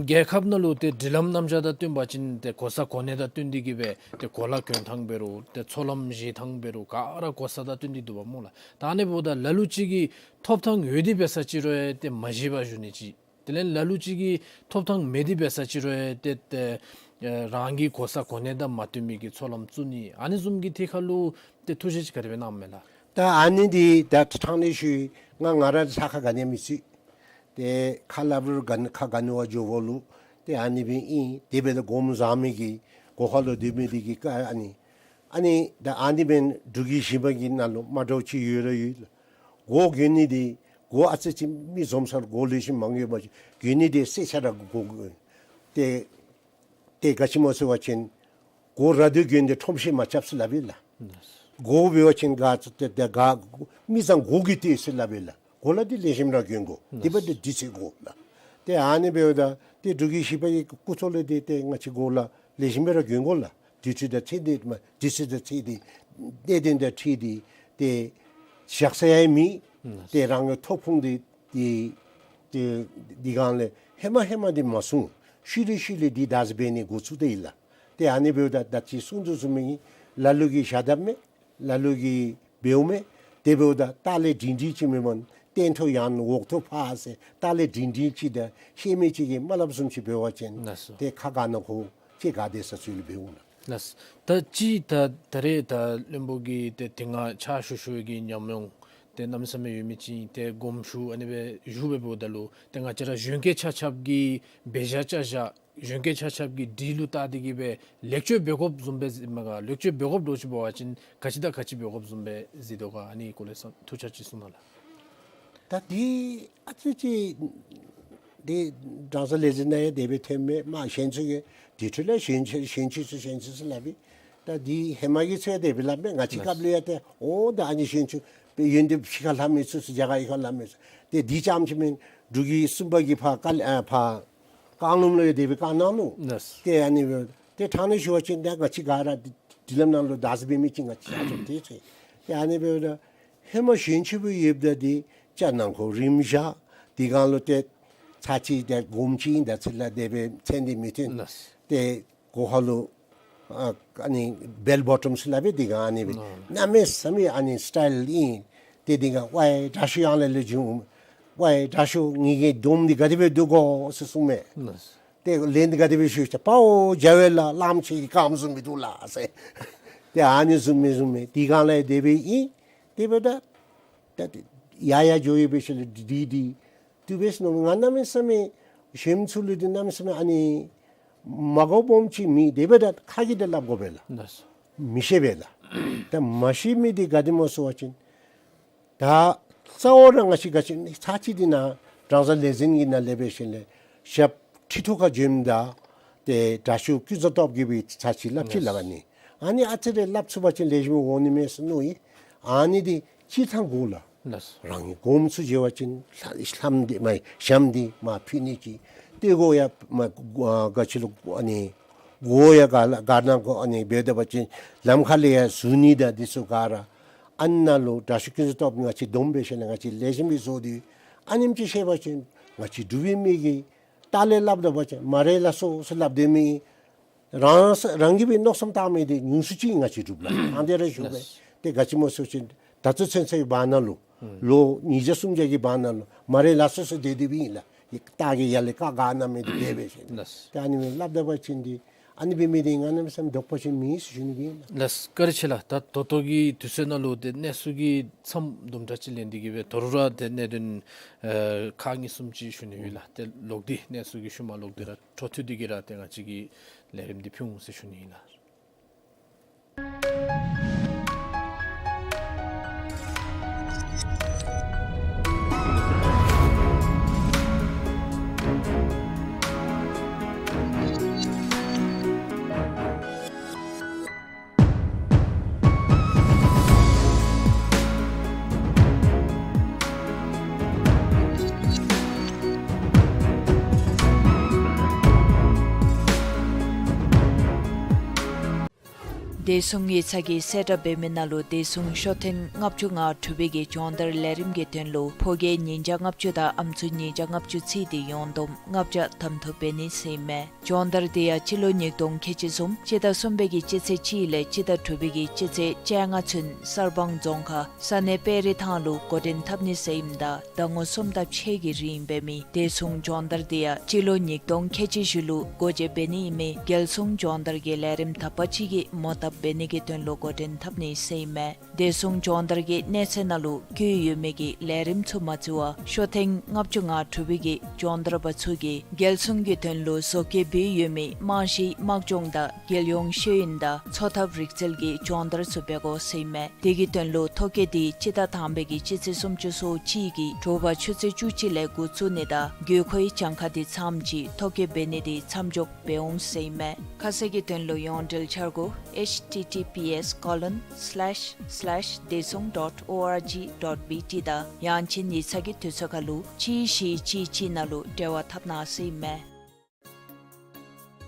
རྒྱལ་ཁབ་ནང་ལུ་ཏེ་སྒྲིག་ལམ་རྣམ་གཞག་དང་བསྟུན་པ་ཅིན་ཏེ་གོ་ས་གོ་གནས་དང་བསྟུན་ཏེ་གིས་སྦེ་ཏེ་གོ་ལ་གྱོན་ཐངས་འབད་རུང་ཏེ་ཚོགས་ལམ་བཞེས་ཐངས་འབད་རུང་ག་ར་གོ་ས་དང་བསྟུན་ཏེ་འདུག་པ་སྨོ་ལགས། ད་ཨ་ནི་འབདཝ་ད་ལ་ལུ་ཅིག་གིས་ཐོབ་ཐངས་ཡོད་དེ་འབད་ས་ཅིག་རུང་ཡང་ཏེ་མ་བཞེས་པར་བཞུགས་ནི་ཅིག། དེ་ལས་ལ་ལུ་ཅིག་གིས་ཐོབ་ཐངས་མེད་དེ་འབད་ས་ཅིག་རུང་ཡང་ཏེ་ཏེ་ཨེ་རང་གི་གོ་ས་གོ་གནས་དང་མ་བསྟུན་མི་གི་ཚོགས་ལམ་བཙུགས་ནི་ཨ་ནི་བཟུམ་གྱི་ཐད་ཁར་ལུ་ཏེ་ཐུགས་བཞེད་ཅིག་ག་དེ་སྦེ་གནངམ་མས་ལགས། ད་ཨ་ནི་འདི་ད་ཕྲང་ནི་ཞུ་ང་ང་ར་ས་ཁར་ག་ནི་མི་ཚུད། ཏེ་ཁ་སླབ་རུང་ག་ནི་ཁ་ག་ནི་བ་འགྱོ་བ་ལུ་ཏེ་ཨ་ནི་སྦེ་ཨིན། དེ་འབདཝ་ད་སྒོམ་བཟའ་མི་གི་གོ་ཁ་ལུ་སྡོད་མི་འདི་གི་ཀ་ཨ་ནི་ཨ་ནི་ད་ཨ་ནི་འབདན་འབྲུག་གི་གཞི་མ་གི་ནང་ལུ་མ་འདྲཝ་ཅིག་ཡོད་ར་ཡོད། སྒོ་གྱོན་ནི་འདི་སྒོ་ཨ་ཙི་ཅིག་མི་འཛོམས་སར་སྒོ་ལེགས་ཤོམ་མང་ཡོད་པ་ཅིན་གྱོན་ནི་འདི་སེར་ཆ་ར་སྒོ་གྱོན། ཏེ་ཏེ་ག་ཅི་སྨོ་ཟེར་བ་ཅིན་སྒོ་ར་སྟོད་གྱོན་ཏེ་ཁྲོམ་ཤེད་མ་རྐྱབ་ཟེར་སླབ་ཨིན་ལགས། སྒོ་འབད་བ་ཅིན་ག་ཏེ་ཏེ་ག་མི་ཚང་སྒོ་གིས་བཏུད་ཟེར་སླབ་ཨིན་ལགས། གོ་ལ་འདི་ལེགས་ཤོམ་ར་གྱོན་དགོ། དེ་འབདཝ་ད་དུས་ཚོད་དགོ་ལགས། ཏེ་ཨ་ནི་འབདཝ་ད་ཏེ་འབྲུག་གི་གཞི་མ་གི་སྐུ་ཚབ་ལས་ཏེ་ཏེ་ང་བཅས་གོ་ལ་ལེགས་ཤོམ་སྦེ་ར་གྱོན་དགོ་ལགས། དུས་ཚོད་དང་འཁྲིལ་ཏེ་མ་དུས་ཚོད་དང་འཁྲིལ་ཏེ་གནད་དོན་དང་འཁྲིལ་ཏེ་ཏེ་བཞག་ས་ཡང་མེད། ཏེ་རང་གི་ཐོབ་ཁུངས་འདི་ཏེ་ཏེ་འདི་གང་ལས་ཧེ་མ་ཧེ་མ་འདི་མ་སོང་། ཤུལ་ལས་ཤུལ་ལས་འདི་བདག་འཛིན་འབད་ནི་འགོ་བཙུགས་ཏེ་ཨིན་ལགས། ཏེ་ཨ་ནི་འབདཝ་ད་ད་ཅི་གསུང་དོ་བཟུམ་སྦེ་ལ་ལུ་གིས་ཞལ་འདེབས་མས། ལ་ལུ་གིས་འབདཝ་མས། དེ་འབདཝ་ད་ལྟག་ལས་སྒྲིང་སྒྲིང་ཅིག་མེན་པར་སྟེང་ཐོག་ཡང་འོག་ཐོག་ཕར་ཟེར་ལྟག་ལས་སྒྲིང་སྒྲིང་ཅིག་དང་ཤེས་མི་ཅིག་གིས་མ་སླབ་བཟུམ་ཅིག་འབད་བ་ཅིན་ལགས་སོ། ཏེ་ཁ་ག་ནང་ཁོ་ཅིག་ག་དེ་ས་ཚུ་ལུ་འབདཝ་ལགས། ལགས། ད་ཅི་ད་ད་རེས་ད་བློན་པོ་གིས་ཏེ་དེ་སྔ་ཕྱག་ཞུ་ཞུ་བའི་གི་ཉམས་མྱོང་ཏེ་གནམ་མེད་ས་མེད་ཡོད་མི་ཅིག་ཏེ་སྒོམ་ཞུ་ཨ་ནི་སྦེ་བཞུགས་སྦེ་འབདཝ་ད་ལུ་ཏེ་ང་བཅས་ར་གཞོན་སྐྱེས་ཆ་ཁྱབ་ཀྱིས་འབད་བཞག་བྱ་བཞག་གཞོན་སྐྱེས་ཆ་ཁྱབ་ཀྱི་སྒྲིག་ལུགས་ལྟ་སྟེ་གིས་སྦེ་ལེགས་བཅོས་འབད་དགོཔ་བཟུམ་སྦེ་གཟིགས་མས་ག། ལེགས་བཅོས་འབད་དགོཔ་འདྲཝ་ཅིག་འབད་བ་ཅིན་ག་ཅི་དང་ག་ཅི་འབད་དགོཔ་བཟུམ་སྦེ་གཟིགས་དོ་ག། ཨ་ནི་སྐོར་ལས་ཐུགས་ཆ་ཅིག་གསུང་གནང་ལགས། ད་འདི་ཨ་ཙི་ཅིག་འདི་དྲང་ས་ལས་ཟེར་ན་ཡང་དེ་སྦེ་ཐོནམ་མས། མ་གཞན་ཚུ་གིས་འདི་འཕྲོ་ལས་གཞོན་ཆེ་གཞོན་ཆེ་ཚུ་གཞོན་ཆེ་ཚུ་སླབ་ཨིན། ད་འདི་ཧེ་མ་གི་ཚུ་ཡང་དེ་སྦེ་སླབ་མས། ང་བཅས་སྐབས་ལུ་ཡང་ཏེ་འོ་ད་ཨ་ནི་གཞོན་ཆེ་སྦེ་ཡོན་ཏེ་ཕྱི་ཁར་ལྷབ་མི་ཚུ་ཚུ་རྒྱ་གར་ཡུལ་ཁར་ལྷབ་མི་ཚུ་ཏེ་འདི་རྐྱངམ་ཅིག་མེན། འབྲུག་གི་སུམ་པ་གི་ཕར་ཀ་ཨ་ཕར་རྐང་ལུང་ལུ་ཡང་དེ་སྦེ་བཀའ་གནང་ནུག། ལགས། ཏེ་ཨ་ནི་སྦེ་ཏེ་ཕྲང་ནི་ཞུ་བ་ཅིན་ད་ང་བཅས་ག་ར་འདི་འདི་ལམ་ནང་ལུ་བདག་འཛིན་འབད་མི་ཅིག་ང་བཅས་ཆ་ཁྱབ་ཏེ་ཚུ་ཏེ་ཨ་ནི་འབདཝ་ད་ཧེ་མ་གཞོན་ཆེ་སྦེ་ཡོདཔ་ད་འདི་སྐྱ་ནང་ཁོག་རིམ་བཞག་འདི་གང་ལུ་ཏེ་ཚར་གཅིག་ཏེ་སྒོམ་ཅིག་ཨིན་ད་ཚུ་ལགས། དེ་སྦེ་མཚན་འདི་མི་ཐོན། ལགས། ཏེ་གོ་ཁ་ལུ་ཨ་ཨ་ནི་བེལ་བོ་ཊམ་ཟེར་སླབ་པས། འདི་གང་ཨ་ནི་སྦེ་ཨ་གནམ་མེད་ས་མེད་ཨ་ནི་སི་ཊའིལ་ཨིན། ཏེ་འདི་གང་ཝའི་དྲག་ཤོས་ཡང་ལས་ལས་བྱུང་། ཝའི་དྲག་ཤོས་ངེ་གི་སྡོམ་འདི་ག་དེ་སྦེ་འདུག་གོ་ཟེར་གསུངམ་མས། ལགས། ཏེ་ལན་ག་དེ་སྦེ་ཞུ་ཅི། པའོ་རྒྱལ་བའི་ལ་བླམ་ཆེ་གི་རྐངམ་བཟུམ་སྦེ་འདུག་ལགས་ཟེར། ཏེ་ཨ་ནི་བཟུམ་མི་བཟུམ་མི་དེ་སྒང་ལས་དེ་སྦེ་ཨིན། དེ་འབདཝ་ད་ད་ཡར་ཡར་འགྱོ་ཡི་སྦེ་ཞིནམ་ལས་འདི་འདི་དེ་སྦེ་ཟེར་མནོ། ང་གནམ་མེད་ས་མེད་གཞོནམ་ཚུ་ལུ་འདི་གནམ་མེད་ས་མེད་ཨ་ནི་མ་གོ་སྦོམ་ཅིག་མེད། དེ་འབདཝ་ད་ཁ་གིས་ཏེ་སླབ་དགོ་པས་ལགས། ལགས་སོ། མི་ཤེས་པས་ལགས། ད་མ་ཤེས་མི་འདི་ག་དེ་སྨོ་ཟེར་བ་ཅིན་ད་གཙོ་བོ་ར་ང་བཅས་ག་ཅི་ཚར་གཅིག་འདི་ནཱ་དྲང་གཞག་ལས་འཛིན་གྱི་ནང་ལས་འབད་ཞིནམ་ལས་ཞབས་ཁྲི་ཐོག་ཁར་འགྱོཝ་ད་ཏེ་དྲག་ཤོས་ཀུན་བཟང་སྟོབས་རྒྱས་པའི་ཚར་གཅིག་སླབ་ཅི་ལགས། ཨ་ནི་ཨ་ནི་ཨ་ཙི་རེ་སླབ་ཚུགས་པ་ཅིན་ལེགས་ཤོམ་འོང་ནི་མས་ཟེར་མནོ་ཡི། ཨ་ནི་འདི་སྤྱིར་བཏང་དགོ་ལགས། ལགས་སོ། རང་གི་དགོངསམ་ཚུ་བཞེས་པ་ཅིན་ལྷམ་འདི་མ་ཞྭམོ་འདི་མར་ཕུད་ནི་ཅིག། ཏེ་གོ་ཡང་མར་ག་ཅི་ལོ་ཨ་ནི་གོ་ཡང་ག་ལ་ག་ནང་གོ་ཨ་ནི་འབད་དོ་བ་ཅིན་ལམ་ཁ་ལས་ཡང་ཟུར་ནི་དང་འདི་ཚུ་ག་ར་ཨ་ནཱ་ལུ་དྲག་ཤོས་ཀུན་བཟང་སྟོབས་ང་བཅས་སྡོམ་འབད་ཞིནམ་ལས་ང་བཅས་ལེགས་ཤོམ་སྦེ་བཟོ་སྟེ་ཨ་ནེམ་ཅིག་ཤེས་པ་ཅིན་ང་བཅས་འབྲུག་པའི་མི་གིས་ལྟག་ལས་སླབ་དོ་བ་ཅིན་མ་རེད་ལགས་སོ་ཟེར་སླབ་སྡོད་མི་རང་རང་གིས་སྦེ་མནོ་བསམ་བཏང་མི་འདི་ཉུང་སུ་ཅིག་ང་བཅས་འབྲུག་པ་ལུ་ཨ་ནི་རེ་ཞུ་བས། ཏེ་ག་ཅི་སྨོ་ཟེར་བ་ཅིན་ད་ལྟོ་ཚུན་ཚོད་ཀྱི་བར་ན་ལུ་ལོ་ཉིས་བརྒྱ་སུམ་བརྒྱ་གི་བར་ན་ལུ་མ་རེད་ལགས་སོ་ཟེར་སྡོད་སྡོདཔ་ཨིན་ལགས། ཡི་ལྟག་གི་ཡར་ལས་བཀའ་ག་གནང་མི་འདི་འབད་འབད་ཞིནམ་ལས། ལགས། ཏེ་ཨ་ནི་སྦེ་སླབ་དོ་བ་ཅིན་འདི་ཨ་ནི་འབད་མི་འདི་ང་གནམ་མེད་ས་མེད་དོགས་པ་ཅིག་མེད་ཟེར་ཞུ་ནི་ཨིན་ལགས། ལགས་བཀའ་དྲིན་ཆེ་ལགས། ད་ད་ལྟོ་གི་དུས་ཚོད་ནང་ལུ་ཏེ་གནས་ཚུལ་གྱི་མཚམས་དུམ་གྲ་ཅིག་ལེན་ཏེ་གིས་སྦེ་ད་རུང་ར་ཏེ་གནད་དོན་ཨེ་ཁག་གཉིས་གསུམ་ཅིག་ཞུ་ནི་ཡོད་ལགས། ཏེ་ལོག་སྟེ་གནས་ཚུལ་གྱི་ཤུལ་མ་ལོག་སྟེ་ར་འཕྲོ་མཐུད་དེ་གིས་ར་ཏེ་ང་བཅས་ཀྱིས་ལས་རིམ་འདི་ཕུལ་འོང་ཟེར་ཞུ་ནི་ཨིན་ལགས། བདེ་སྲུང་ཡིག་ཚང་གིས་གསལ་བསྒྲགས་འབད་མི་ནང་ལུ་བདེ་སྲུང་ཤོག་ཐེངས་ལྔ་བཅུ་ང་དྲུག་པའི་གི་སྦྱོང་བརྡར་ལས་རིམ་གྱི་དོན་ལུ་ཕོ་སྐྱེས་ཉིས་བརྒྱ་ལྔ་བཅུ་དང་ཨམ་སྲུ་ཉིས་བརྒྱ་ལྔ་བཅུ་ཚུད་དེ་ཡོངས་བསྡོམས་ལྔ་བརྒྱ་གདམ་འཐུ་འབད་ནི་ཟེར་ཨིན་མས། སྦྱོང་བརྡར་འདི་ཡང་སྤྱི་ལོ་ཉིས་སྟོང་ཁལ་གཅིག་གསུམ་སྤྱི་ཟླ་གསུམ་པའི་གི་སྤྱི་ཚེས་གཅིག་ལས་སྤྱི་ཟླ་དྲུག་པའི་གི་སྤྱི་ཚེས་བཅོ་ལྔ་ཚུན་གསར་སྤང་རྫོང་ཁག་ས་གནས་དཔལ་རི་ཐང་ལུ་འགོ་འདྲེན་འཐབ་ནི་ཟེར་ཨིནམ་ད་ཟླ་ངོ་གསུམ་དང་ཕྱེད་ཀྱི་རིང་འབད་མི་བདེ་སྲུང་སྦྱོང་བརྡར་འདི་ཡང་སྤྱི་ལོ་ཉིས་སྟོང་ཁལ་གཅིག་བཞི་ལུ་སྒོ་འབྱེད་འབད་ནི་ཨིན་མི་རྒྱལ་སྲུང་སྦྱོང་བརྡར་གྱི་ལས་རིམ་དག་པ་ཅིག་གི་མོ་བཏབ་འབད་ནི་གི་དོན་ལུ་འགོ་འདྲེན་འཐབ་ནི་ཟེར་ཨིན་མས། བདེ་སྲུང་སྦྱོང་བརྡར་གྱི་གནས་ཚད་ནང་ལུ་བཀོད་ཡོད་མི་གི་ལས་རིམ་ཚུ་མ་བརྩི་བར་ཤོག་ཐེངས་ལྔ་བཅུ་ང་དྲུག་པའི་གི་སྦྱོང་བརྡར་པ་ཚུ་གིས་རྒྱལ་སྲུང་གི་དོན་ལུ་བཟོ་བཀོད་འབད་ཡོད་མི་རྨང་གཞི་དམག་སྦྱོང་དང་རྒྱལ་ཡོངས་ཤེས་ཡོན་དང་འཚོ་ཐབས་རིག་རྩལ་གྱི་སྦྱོང་བརྡར་ཚུ་འབད་དགོ་ཟེར་ཨིན་མས། དེ་གི་དོན་ལུ་ཐོ་བཀོད་འདི་སྤྱི་ཟླ་དང་པའི་གི་སྤྱི་ཚེས་སུམ་ཅུ་སོ་གཅིག་གི་དྲོ་པ་ཆུ་ཚོད་བཅུ་གཅིག་ལས་འགོ་བཙུགས་ནི་དང་དགོས་མཁོའི་གྱངས་ཁ་འདི་ཚངམ་ཅིག་ཐོ་བཀོད་འབད་ནི་འདི་མཚམས་འཇོག་འབད་འོང་ཟེར་ཨིན་མས། ཁ་གསལ་གྱི་དོན་ལུ་ཡོངས་འབྲེལ་འཆར་སྒོ་ཨེཆ་ཊི་ཊི་པི་ཨེཆ་ཀོ་ལོན་སི་ལེཤ་སི་ལེཤ་བདེ་སྲུང་ཌོཊ་ཨོ་ཨར་ཇི་ཌོཊ་བི་ཊི་དང་ཡང་ཅིན་ཡིག་ཚང་གི་དུས་ཚོད་ཁར་ལུ་གཅིག་བཞི་གཅིག་གཅིག་ནང་ལུ་འབྲེལ་བ་འཐབ་གནང་ཟེར་ཨིན་མས།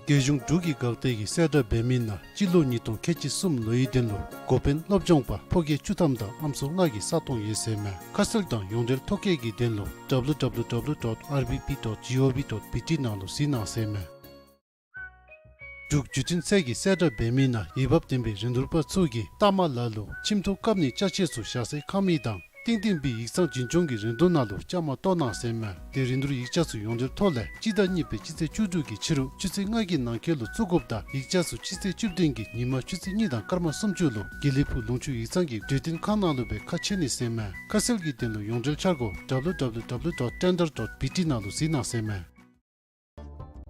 རྒྱལ་གཞུང་འབྲུག་གི་འགག་སྡེ་གིས་གསལ་བསྒྲགས་འབད་མི་ནང་སྤྱི་ལོ་ཉིས་སྟོང་ཁལ་གཅིག་གསུམ་ལོའི་དོན་ལུ་འགོ་དཔོན་སློབ་སྦྱོང་པ་ཕོ་སྐྱེས་བཅུ་ཐམ་དང་ཨམ་སྲུ་ལྔ་གི་ས་སྟོང་ཡོད་ཟེར་ཨིན་མས། ཁ་གསལ་དང་ཡོངས་འབྲེལ་ཐོ་བཀོད་ཀྱི་དོན་ལུ་ཌབ་ལུ་ཌབ་ལུ་ཌབ་ལུ་ཌོཊ་ཨར་བི་པི་ཌོཊ་ཇི་ཨོ་ཝི་ཌོཊ་བི་ཊི་ནང་ལུ་གཟིགས་གནང་ཟེར་ཨིན་མས། འབྲུག་བརྒྱུད་འཕྲིན་ཚད་ཀྱིས་གསལ་བསྒྲགས་འབད་མི་ནང་འོས་འབབ་ལྡན་པའི་རིན་བསྡུར་པ་ཚུ་གིས་ལྟག་མ་ལ་ལུ་ཁྱིམ་ཐོག་བཀབ་ནིའི་ཅ་ཆས་ཚུ་བཞག་སའི་ཁང་མིག་དང་གཏིང་ལྡན་པའི་ཡིག་ཚང་འཛིན་སྐྱོང་གི་རིན་བསྡུར་ནང་ལུ་བཅའ་མར་གཏོགས་གནང་ཟེར་ཨིན་མས། དེ་རིན་བསྡུར་ཡིག་ཆ་ཚུ་ཡོངས་འབྲེལ་ཐོག་ལས་སྤྱི་ཟླ་གཉིས་པའི་སྤྱི་ཚེས་བཅུ་དྲུག་གི་ཕྱི་རུ་ཆུ་ཚོད་ལྔ་གི་ནང་འཁོད་ལུ་བཙུགས་དགོཔ་དང་ཡིག་ཆ་ཚུ་སྤྱི་ཚེས་བཅུ་བདུན་གྱི་ཉིན་མ་ཆུ་ཚོད་གཉིས་དང་སྐར་མ་སུམ་ཅུ་ལུ་དགེ་ལེགས་ཕུག་ལུང་ཕྱོགས་ཡིག་ཚང་གི་གྲོས་བསྟུན་ཁང་ནང་ལུ་སྦེ་ཁ་ཕྱེ་ནི་ཟེར་ཨིན་མས། ཁ་གསལ་གྱི་དོན་ལུ་ཡོངས་འབྲེལ་འཆར་སྒོ་ཌབ་ལུ་ཌབ་ལུ་ཌབ་ལུ་ཌོཊ་ཊེན་ཌར་ཌོཊ་བི་ཊི་ནང་ལུ་གཟིགས་གནང་ཟེར་ཨིན་མས།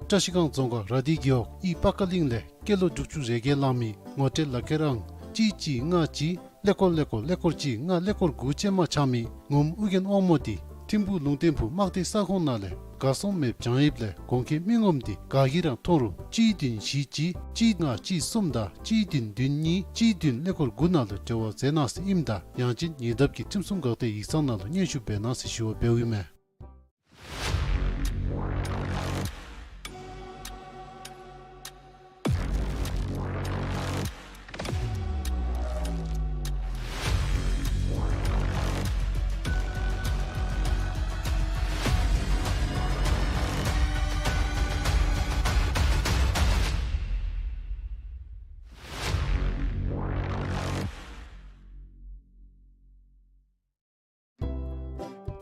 བཀྲ་ཤིས་སྒང་རྫོང་ཁག་ར་དྷི་རྒེད་འོག་ཨི་པ་ཀ་གླིང་ལས་སྐྱེས་ལོ་དྲུག་ཅུ་རེ་བརྒྱད་ལང་མི་ངོ་སྤྲོད་ལག་ཁྱེར་ཨང་གཅིག་གཅིག་ལྔ་གཅིག་ཀླད་ཀོར་ཀླད་ཀོར་ཀླད་ཀོར་གཅིག་ལྔ་ཀླད་ཀོར་དགུ་ཅན་མ་ཆགས་མི་ངོམ་ཨོ་རྒྱན་དབང་མོ་འདི་ཐིམ་ཕུག་ལུང་བསྟན་ཕུག་དམག་སྡེ་ས་ཁོངས་ནང་ལས་གར་སོང་མེདཔ་བྱང་ཡོདཔ་ལས་གོང་འཁོད་མི་ངོམ་འདི་ག་གིས་ར་མཐོང་རུང་གཅིག་བདུན་བཞི་གཅིག་གཅིག་ལྔ་གཅིག་གསུམ་དང་གཅིག་བདུན་བདུན་གཉིས་གཅིག་བདུན་ཀླད་ཀོར་དགུ་ནང་ལུ་འབྲེལ་བ་མཛད་གནང་ཟེར་ཨིནམ་ད་ཡང་ཅིན་ཉེ་འདབས་ཀྱི་ཁྲིམས་སྲུང་འགག་སྡེ་ཡིག་ཚང་ནང་ལུ་སྙན་ཞུ་འབད་གནང་ཟེར་ཞུ་བ་འབདཝ་ཨིན་མས།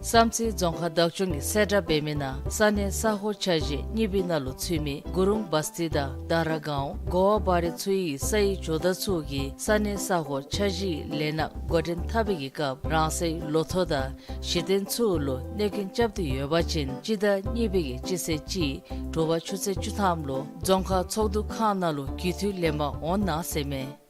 བསམ་རྩེ་རྫོང་ཁག་བདག་སྐྱོང་གིས་གསལ་བསྒྲགས་འབད་མི་ནང་ས་གནས་ས་ཁོངས་ཆ་ཤས་གཉིས་པའི་ནང་ལུ་ཚུད་མི་གུ་རུང་བ་སྟི་དང་དྷ་ར་གའོ་གོ་ཝ་བ་རི་ཚུ་ཡི་ས་ཡི་ཇོ་བདག་ཚུ་གིས་ས་གནས་ས་ཁོངས་ཆ་ཤས་ལས་སྣ་འགོ་འདྲེན་འཐབ་པའི་གི་སྐབས་རང་སོའི་ལོ་ཐོ་དང་གཞི་རྟེན་ཚུ་ལུ་གནོད་སྐྱོན་རྐྱབ་སྟེ་ཡོད་པ་ཅིན་སྤྱི་ཟླ་གཉིས་པའི་གི་སྤྱི་ཚེས་གཅིག་དྲོ་པ་ཆུ་ཚོད་བཅུ་ཐམ་ལུ་རྫོང་ཁག་ཚོགས་འདུ་ཁང་ནང་ལུ་རྒུད་འཐུས་ལེན་པར་འོང་གནང་ཟེར་མས།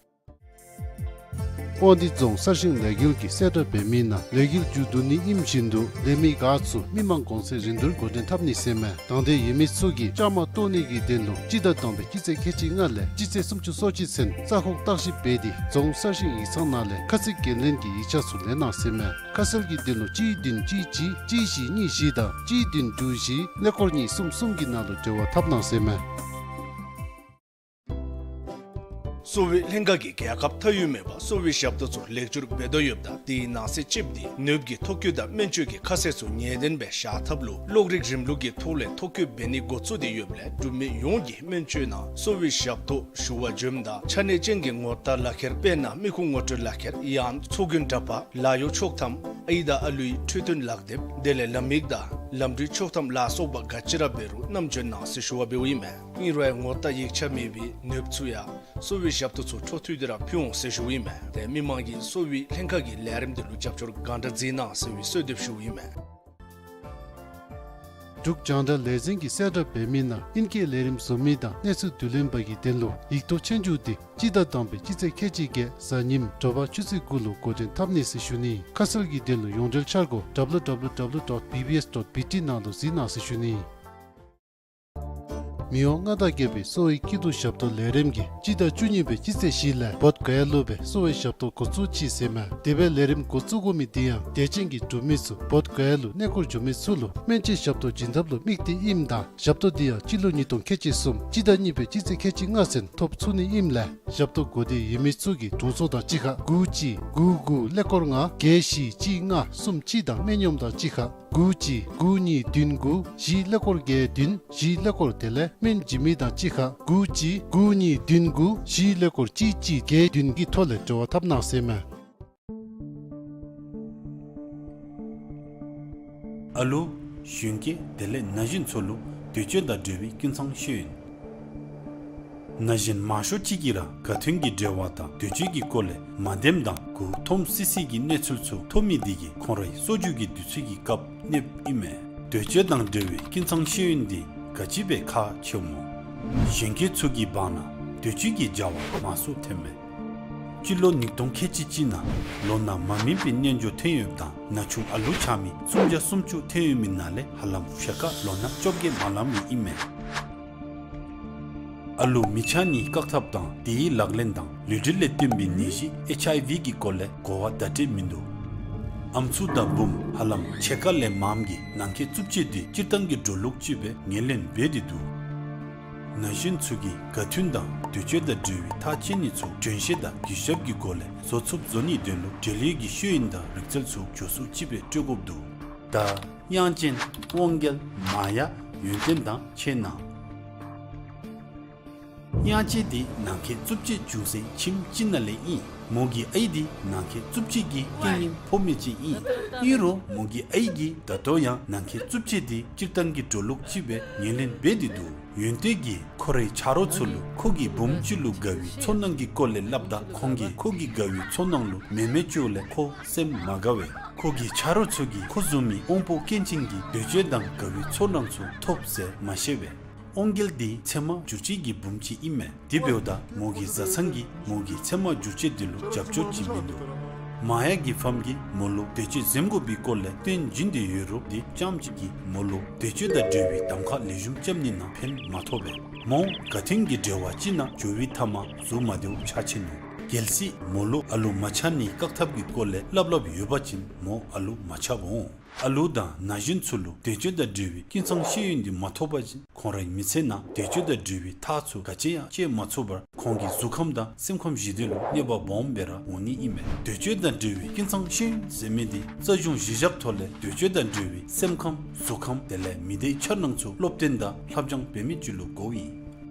དབང་འདུས་རྫོང་གསར་ཤིང་ལས་འགུལ་གྱིས་གསལ་བསྒྲགས་འབད་མི་ནང་ལས་འགུལ་མཇུག་བསྡུ་ནི་ཨིནམ་བཞིན་དུ་ལས་མི་འགོ་ཚུགས་མི་མང་གོང་ཚད་རིན་བསྡུར་འགོ་འདྲེན་འཐབ་ནི་ཟེར་མས། དང་འདོད་ཡོད་མི་ཚུ་གིས་བཅའ་མར་གཏོགས་ནི་གི་དོན་ལུ་སྤྱི་ཟླ་དང་པའི་སྤྱི་ཚེས་ཁལ་གཅིག་ལྔ་ལས་སྤྱི་ཚེས་སུམ་ཅུ་སོ་གཅིག་ཚུན་ས་ཁོངས་བརྟག་ཞིབ་འབད་དེ་རྫོང་གསར་ཤིང་ཡིག་ཚང་ནང་ལས་ཁ་གསལ་འགན་ལེན་གྱི་ཡིག་ཆ་ཚུ་ལེན་གནང་ཟེར་མས། ཁ་གསལ་གྱི་དོན་ལུ་གཅིག་བདུན་གཅིག་གཅིག་གཅིག་བཞི་གཉིས་བཞི་དང་གཅིག་བདུན་དྲུག་བཞི་ཀླད་ཀོར་གཉིས་གསུམ་གསུམ་གྱི་ནང་ལུ་འབྲེལ་བ་འཐབ་གནང་ཟེར་མས། གསོ་བའི་ལྷན་ཁག་གིས་རྒྱལ་ཁབ་མཐའ་དབུས་མེད་པར་གསོ་བའི་ཞབས་ཏོག་ཚུ་ལེགས་བཅོས་འབད་དོ་ཡོདཔ་ད་དེའི་ནང་གསེས་ཅིག་འདི་ནདཔ་གི་ཐོ་བཀོད་དང་སྨན་བཅོས་ཀྱི་ཁ་གསལ་ཚུ་ངེས་གཏན་སྦེ་བཞག་ཐབས་ལུ་གློག་རིག་རིམ་ལུགས་ཀྱི་ཐོག་ལས་ཐོ་བཀོད་འབད་ནི་འགོ་བཙུགས་ཏེ་ཡོདཔ་ལས་འབྲུག་མི་ཡོངས་ཀྱིས་སྨན་བཅོས་ནང་གསོ་བའི་ཞབས་ཏོག་ཞུ་བར་འབྱོནམ་ད་ཆ་གནས་ཅན་གྱི་ངོ་རྟགས་ལག་ཁྱེར་དཔེར་ན་མི་ཁུངས་ངོ་སྤྲོད་ལག་ཁྱེར་ཡང་ཚོགས་རྒྱུན་འདྲ་པར་ལཱ་གཡོག་ཆོག་ཐམ་ཨའི་དང་ཨ་ལུའི་འཕྲོད་བསྟེན་ལག་དེབ་དེ་ལས་ལམ་ཡིག་དང་ལམ་འགྲུལ་ཆོག་ཐམ་ལ་སོགས་པ་ག་ཅི་ར་འབད་རུང་བསྣམས་འབྱོན་གནང་ཟེར་ཞུ་བ་འབདཝ་ཨིན་མས། ཨིན་རུང་ངོ་རྟགས་ཡིག་ཆ་མེད་པའི་ནདཔ་ཚུ་ཡང་གསོ་བའི་ཞབས་ཏོག་ཚུ་འཕྲོ་མཐུད་དེ་ར་ཕུལ་འོང་ཟེར་ཞུཝ་ཨིན་མས། ཏེ་མི་མང་གིས་གསོ་བའི་ལྷན་ཁག་གི་ལས་རིམ་དེ་ལུ་རྒྱབ་སྐྱོར་གང་དྲག་མཛད་གནང་ཟེར་བའི་གསོལ་འདེབས་ཞུཝ་ཨིན་མས། འབྲུག་རྒྱང་བསྒྲགས་ལས་འཛིན་གྱིས་གསལ་བསྒྲགས་འབད་མི་ནང་ཨིན་སྐད་ལས་རིམ་བཟོ་མི་དང་གནས་ཚུལ་བསྡུ་ལེན་པ་གི་དོན་ལུ་ཡིག་ཐོག་ཆོས་རྒྱུགས་འདི་སྤྱི་ཟླ་དང་པའི་སྤྱི་ཚེས་ཁལ་གཅིག་བརྒྱད་གཟའ་ཉིམ་དྲོ་པ་ཆུ་ཚོད་དགུ་ལུ་འགོ་འདྲེན་འཐབ་ནི་ཟེར་ཞུ་ནི། ཁ་གསལ་གྱི་དོན་ལུ་ཡོངས་འབྲེལ་འཆར་སྒོ་W W W dot B B S dot B T ནང་ལུ་གཟིགས་གནང་ཟེར་ཞུ་ནི། མི་དབང་མངའ་བདག་རྒྱལ་པོའི་གསོ་བའི་སྐྱིད་སྡུག་ཞབས་ཏོག་ལས་རིམ་གྱིས་སྤྱི་ཟླ་བཅུ་གཉིས་པའི་སྤྱི་ཚེས་བཞི་ལས་བོདྷ་ག་ཡ་ལུ་སྦེ་གསོ་བའི་ཞབས་ཏོག་འགོ་བཙུགས་ཅི་ཟེར་མས། དེ་སྦེ་ལས་རིམ་འགོ་བཙུགས་དགོ་མི་དེ་ཡང་དད་ཅན་གྱི་འབྲུག་མི་ཚུ་བོདྷ་ག་ཡ་ལུ་གནས་སྐོར་འགྱོ་མི་ཚུ་ལུ་སྨན་བཅོས་ཞབས་ཏོག་བྱིན་ཐབས་ལུ་དམིགས་ཏེ་ཨིནམ་ད་ཞབས་ཏོག་དེ་ཡང་སྤྱི་ལོ་ཉིས་སྟོང་ཁལ་གཅིག་གསུམ་སྤྱི་ཟླ་གཉིས་པའི་སྤྱི་ཚེས་ཁལ་གཅིག་ལྔ་ཚུན་ཐོབ་ཚུགས་ནི་ཨིནམ་ལས་ཞབས་ཏོག་དགོས་འདོད་ཡོད་མི་ཚུ་གིས་དྲུང་འཚོ་དང་གཅིག་ཁར་དགུ་གཅིག་དགུ་དགུ་ཀླད་ཀོར་ལྔ་བརྒྱད་བཞི་གཅིག་ལྔ་གསུམ་གཅིག་དང་སྨན་གཡོགམ་དང་གཅིག་ཁར་དགུ་གཅིག་དགུ་གཉིས་བདུན་དགུ་བཞི་ཀླད་ཀོར་བརྒྱད་བདུན་བཞི་ཀླད་ཀོར་དེ་ལས་སྨན་བྱིན་མི་དང་གཅིག་ཁར་དགུ་གཅིག་དགུ་གཉིས་བདུན་དགུ་བཞི་ཀླད་ཀོར་གཅིག་གཅིག་བརྒྱད་བདུན་གྱི་ཐོག་ལས་འབྲེལ་བ་འཐབ་གནང་ཟེར་མས། ཨ་ལུ་གཞོན་སྐྱེས་དེ་ལས་ན་གཞོན་ཚུ་ལུ་འདོད་སྤྱོད་དང་འབྲེལ་བའི་སྐྱིན་ཚང་ཤེས་ཡོན། ན་གཞོན་མང་ཤོས་ཅིག་གིས་ར་ག་དོན་གྱི་འབྲེལ་བ་དང་འདོད་སྤྱོད་ཀྱི་སྐོར་ལས་མ་བདེནམ་དང་མགུ་འཐོམ་སི་སི་གི་གནས་ཚུལ་ཚུ་ཐོབ་མི་དེ་གིས་ཁོང་རའི་གསོ་རྒྱུ་གི་དུས་ཚོད་ཀྱི་སྐབས་གནོདཔ་ཨིན་མས། འདོད་སྤྱོད་དང་འབྲེལ་བའི་སྐྱིན་ཚང་ཤེས་ཡོན་འདི་ག་ཅི་སྦེ་ཁག་ཆེཝ་སྨོ། གཞོན་སྐྱེས་ཚུ་གི་བར་ན་འདོད་སྤྱོད་ཀྱི་བྱ་བ་མང་སུ་ཐོནམ་མས། སྤྱི་ལོ་ཉིས་སྟོང་ཁལ་གཅིག་གཅིག་ནང་ལོ་ན་མ་སྨིན་པའི་རྣལ་འབྱོར་ཐོན་ཡོདཔ་ད་ན་ཆུང་ཨ་ལུ་ཆགས་མི་སུམ་བརྒྱ་སུམ་ཅུ་ཐོན་ཡོད་མི་ནང་ལས་ཧ་ལམ་ཕྱེད་ཀ་ལོ་ན་བཅོ་བརྒྱད་མ་ལང་མི་ཨིན་མས། ཨ་ལུ་མི་ཆགས་ནིའི་བཀག་ཐབས་དང་དེའི་ལག་ལེན་དང་ལུས་འབྲེལ་ལས་བརྟེན་པའི་ནད་གཞི་ཨེཆ་ཨའི་ཝི་གི་སྐོར་ལས་གོ་བ་བརྡ་སྤྲོད་མིན་འདུག། ཨམ་སྲུ་དང་བུམོ་ཧ་ལམ་ཕྱེད་ཀ་ལས་མངམ་གིས་ནང་འཁོད་རྩུབ་སྤྱོད་དེ་སྤྱིར་བཏང་གི་འགྲོ་ལུགས་ཅིག་སྦེ་ངོས་ལེན་འབད་དེ་འདུག། ན་གཞོན་ཚུ་གིས་ག་དོན་དང་འདོད་སྤྱོད་དང་འབྲེལ་བའི་ཐག་བཅད་ནི་ཚུ་དྲན་ཤེས་དང་གུས་ཞབས་ཀྱི་སྒོ་ལས་བཟོ་ཚུགསཔ་བཟོ་ནིའི་དོན་ལུ་འབྲེལ་ཡོད་ཀྱི་ཤེས་ཡོན་དང་རིག་རྩལ་ཚུ་མགྱོགས་སུ་ཅིག་སྦེ་སྤྲོད་དགོཔ་འདུག། ད་དབྱངས་ཅན་དབང་རྒྱལ་མ་ཡ་ཡོན་ཏན་དང་ཆེ་ན། དབྱངས་ཅན་འདི་ནང་འཁོད་རྩུབ་སྤྱོད་བྱུང་སའི་ཁྱིམ་ཅིག་ནང་ལས་ཨིན། མོ་གི་ཨའི་འདི་ནང་འཁོད་རྩུབ་སྤྱོད་ཀྱི་རྐྱེན་ངན་ཕོག་མི་ཅིག་ཨིན། ཨིན་རུང་མོ་གི་ཨའི་གིས་ད་ལྟོ་ཡང་ནང་འཁོད་རྩུབ་སྤྱོད་འདི་སྤྱིར་བཏང་གི་འགྲོ་ལུགས་ཅིག་སྦེ་ངོས་ལེན་འབད་དེ་འདུག། ཡོན་ཏན་གྱིས་ཁོ་རའི་ཆ་རོགས་ཚུ་ལུ་ཁོ་གི་བུམོ་ཅིག་ལུ་དགའ་བའི་ཚོར་སྣང་གི་སྐོར་ལས་སླབ་ད་ཁོང་གིས་ཁོ་གི་དགའ་བའི་ཚོར་སྣང་ལུ་མེ་མེ་བཅོ་ལས་ཁོ་སེམས་མ་དགའ་བས། ཁོ་གི་ཆ་རོགས་ཚུ་གིས་ཁོ་བཟུམ་མའི་དབང་པོ་སྐྱོན་ཅན་གྱི་འདོད་སྤྱོད་དང་དགའ་བའི་ཚོར་སྣང་ཚུ་ཐོབ་ཟེར་མ་ཤེས་པས། དབང་རྒྱལ་འདི་ཚེར་མ་འགྱུར་བཅོས་ཀྱི་བུམོ་ཅིག་ཨིན་མས། དེ་འབདཝ་ད་མོ་གི་བཟའ་ཚང་གིས་མོ་གི་ཚེར་མ་འགྱུར་བཅོས་འདི་ལུ་རྒྱབ་སྐྱོར་བྱིན་མིན་འདུག། མ་ཡ་གི་ཕམ་གིས་མོ་ལུ་འདོད་སྤྱོད་འཛེམ་དགོ་པའི་སྐོར་ལས་སྟོན་བྱིན་ཏེ་ཡོད་རུང་དེ་ཙམ་ཅིག་གིས་མོ་ལུ་འདོད་སྤྱོད་དང་འབྲེལ་བའི་གདམ་ཁ་ལེགས་ཤོམ་རྐྱབ་ནི་ནང་ཕན་མ་ཐོགས་པས། མོ་ག་དོན་གྱི་འབྲེལ་བ་ཅིག་ནང་འགྱོ་བའི་མཐའ་མ་གཟུགས་མ་བདེཝ་ཆགས་ཆི་ནུག། གལ་སྲིད་མོ་ལུ་ཨ་ལུ་མ་ཆགས་ནིའི་བཀག་ཐབས་ཀྱི་སྐོར་ལས་སླབ་སླབ་ཡོད་པ་ཅིན་མོ་ཨ་ལུ་མ་ཆགསཔ་འོང་། ཨ་ལུ་དང་ན་གཞོན་ཚུ་ལུ་འདོད་སྤྱོད་དང་འབྲེལ་བའི་སྐྱིན་ཚང་ཤེས་ཡོན་འདི་མ་ཐོབ་པ་ཅིན་ཁོང་རའི་མི་ཚེ་ནང་འདོད་སྤྱོད་དང་འབྲེལ་བའི་ཐག་ཚུ་ག་ཅི་ཡང་བཅད་མ་ཚུགས་པར་ཁོང་གི་གཟུགས་ཁམས་དང་སེམས་ཁམས་བཞི་དོན་ལུ་གནོད་པ་སྦོམ་སྦེ་ར་འོང་ནི་ཨིན་མས། འདོད་སྤྱོད་དང་འབྲེལ་བའི་སྐྱིན་ཚང་ཤེས་ཡོན་ཟེར་མི་འདི་རྩ་གཞུང་གཞི་བཞག་ཐོག་ལས་འདོད་སྤྱོད་དང་འབྲེལ་བའི་སེམས་ཁམས་གཟུགས་ཁམས་དེ་ལས་མི་སྡེའི་འཆར་སྣང་ཚུ་སློབ་སྟོན་དང་ལྷབ་སྦྱང་འབད་མི་ཅིག་ལུ་གོཝ་ཨིན།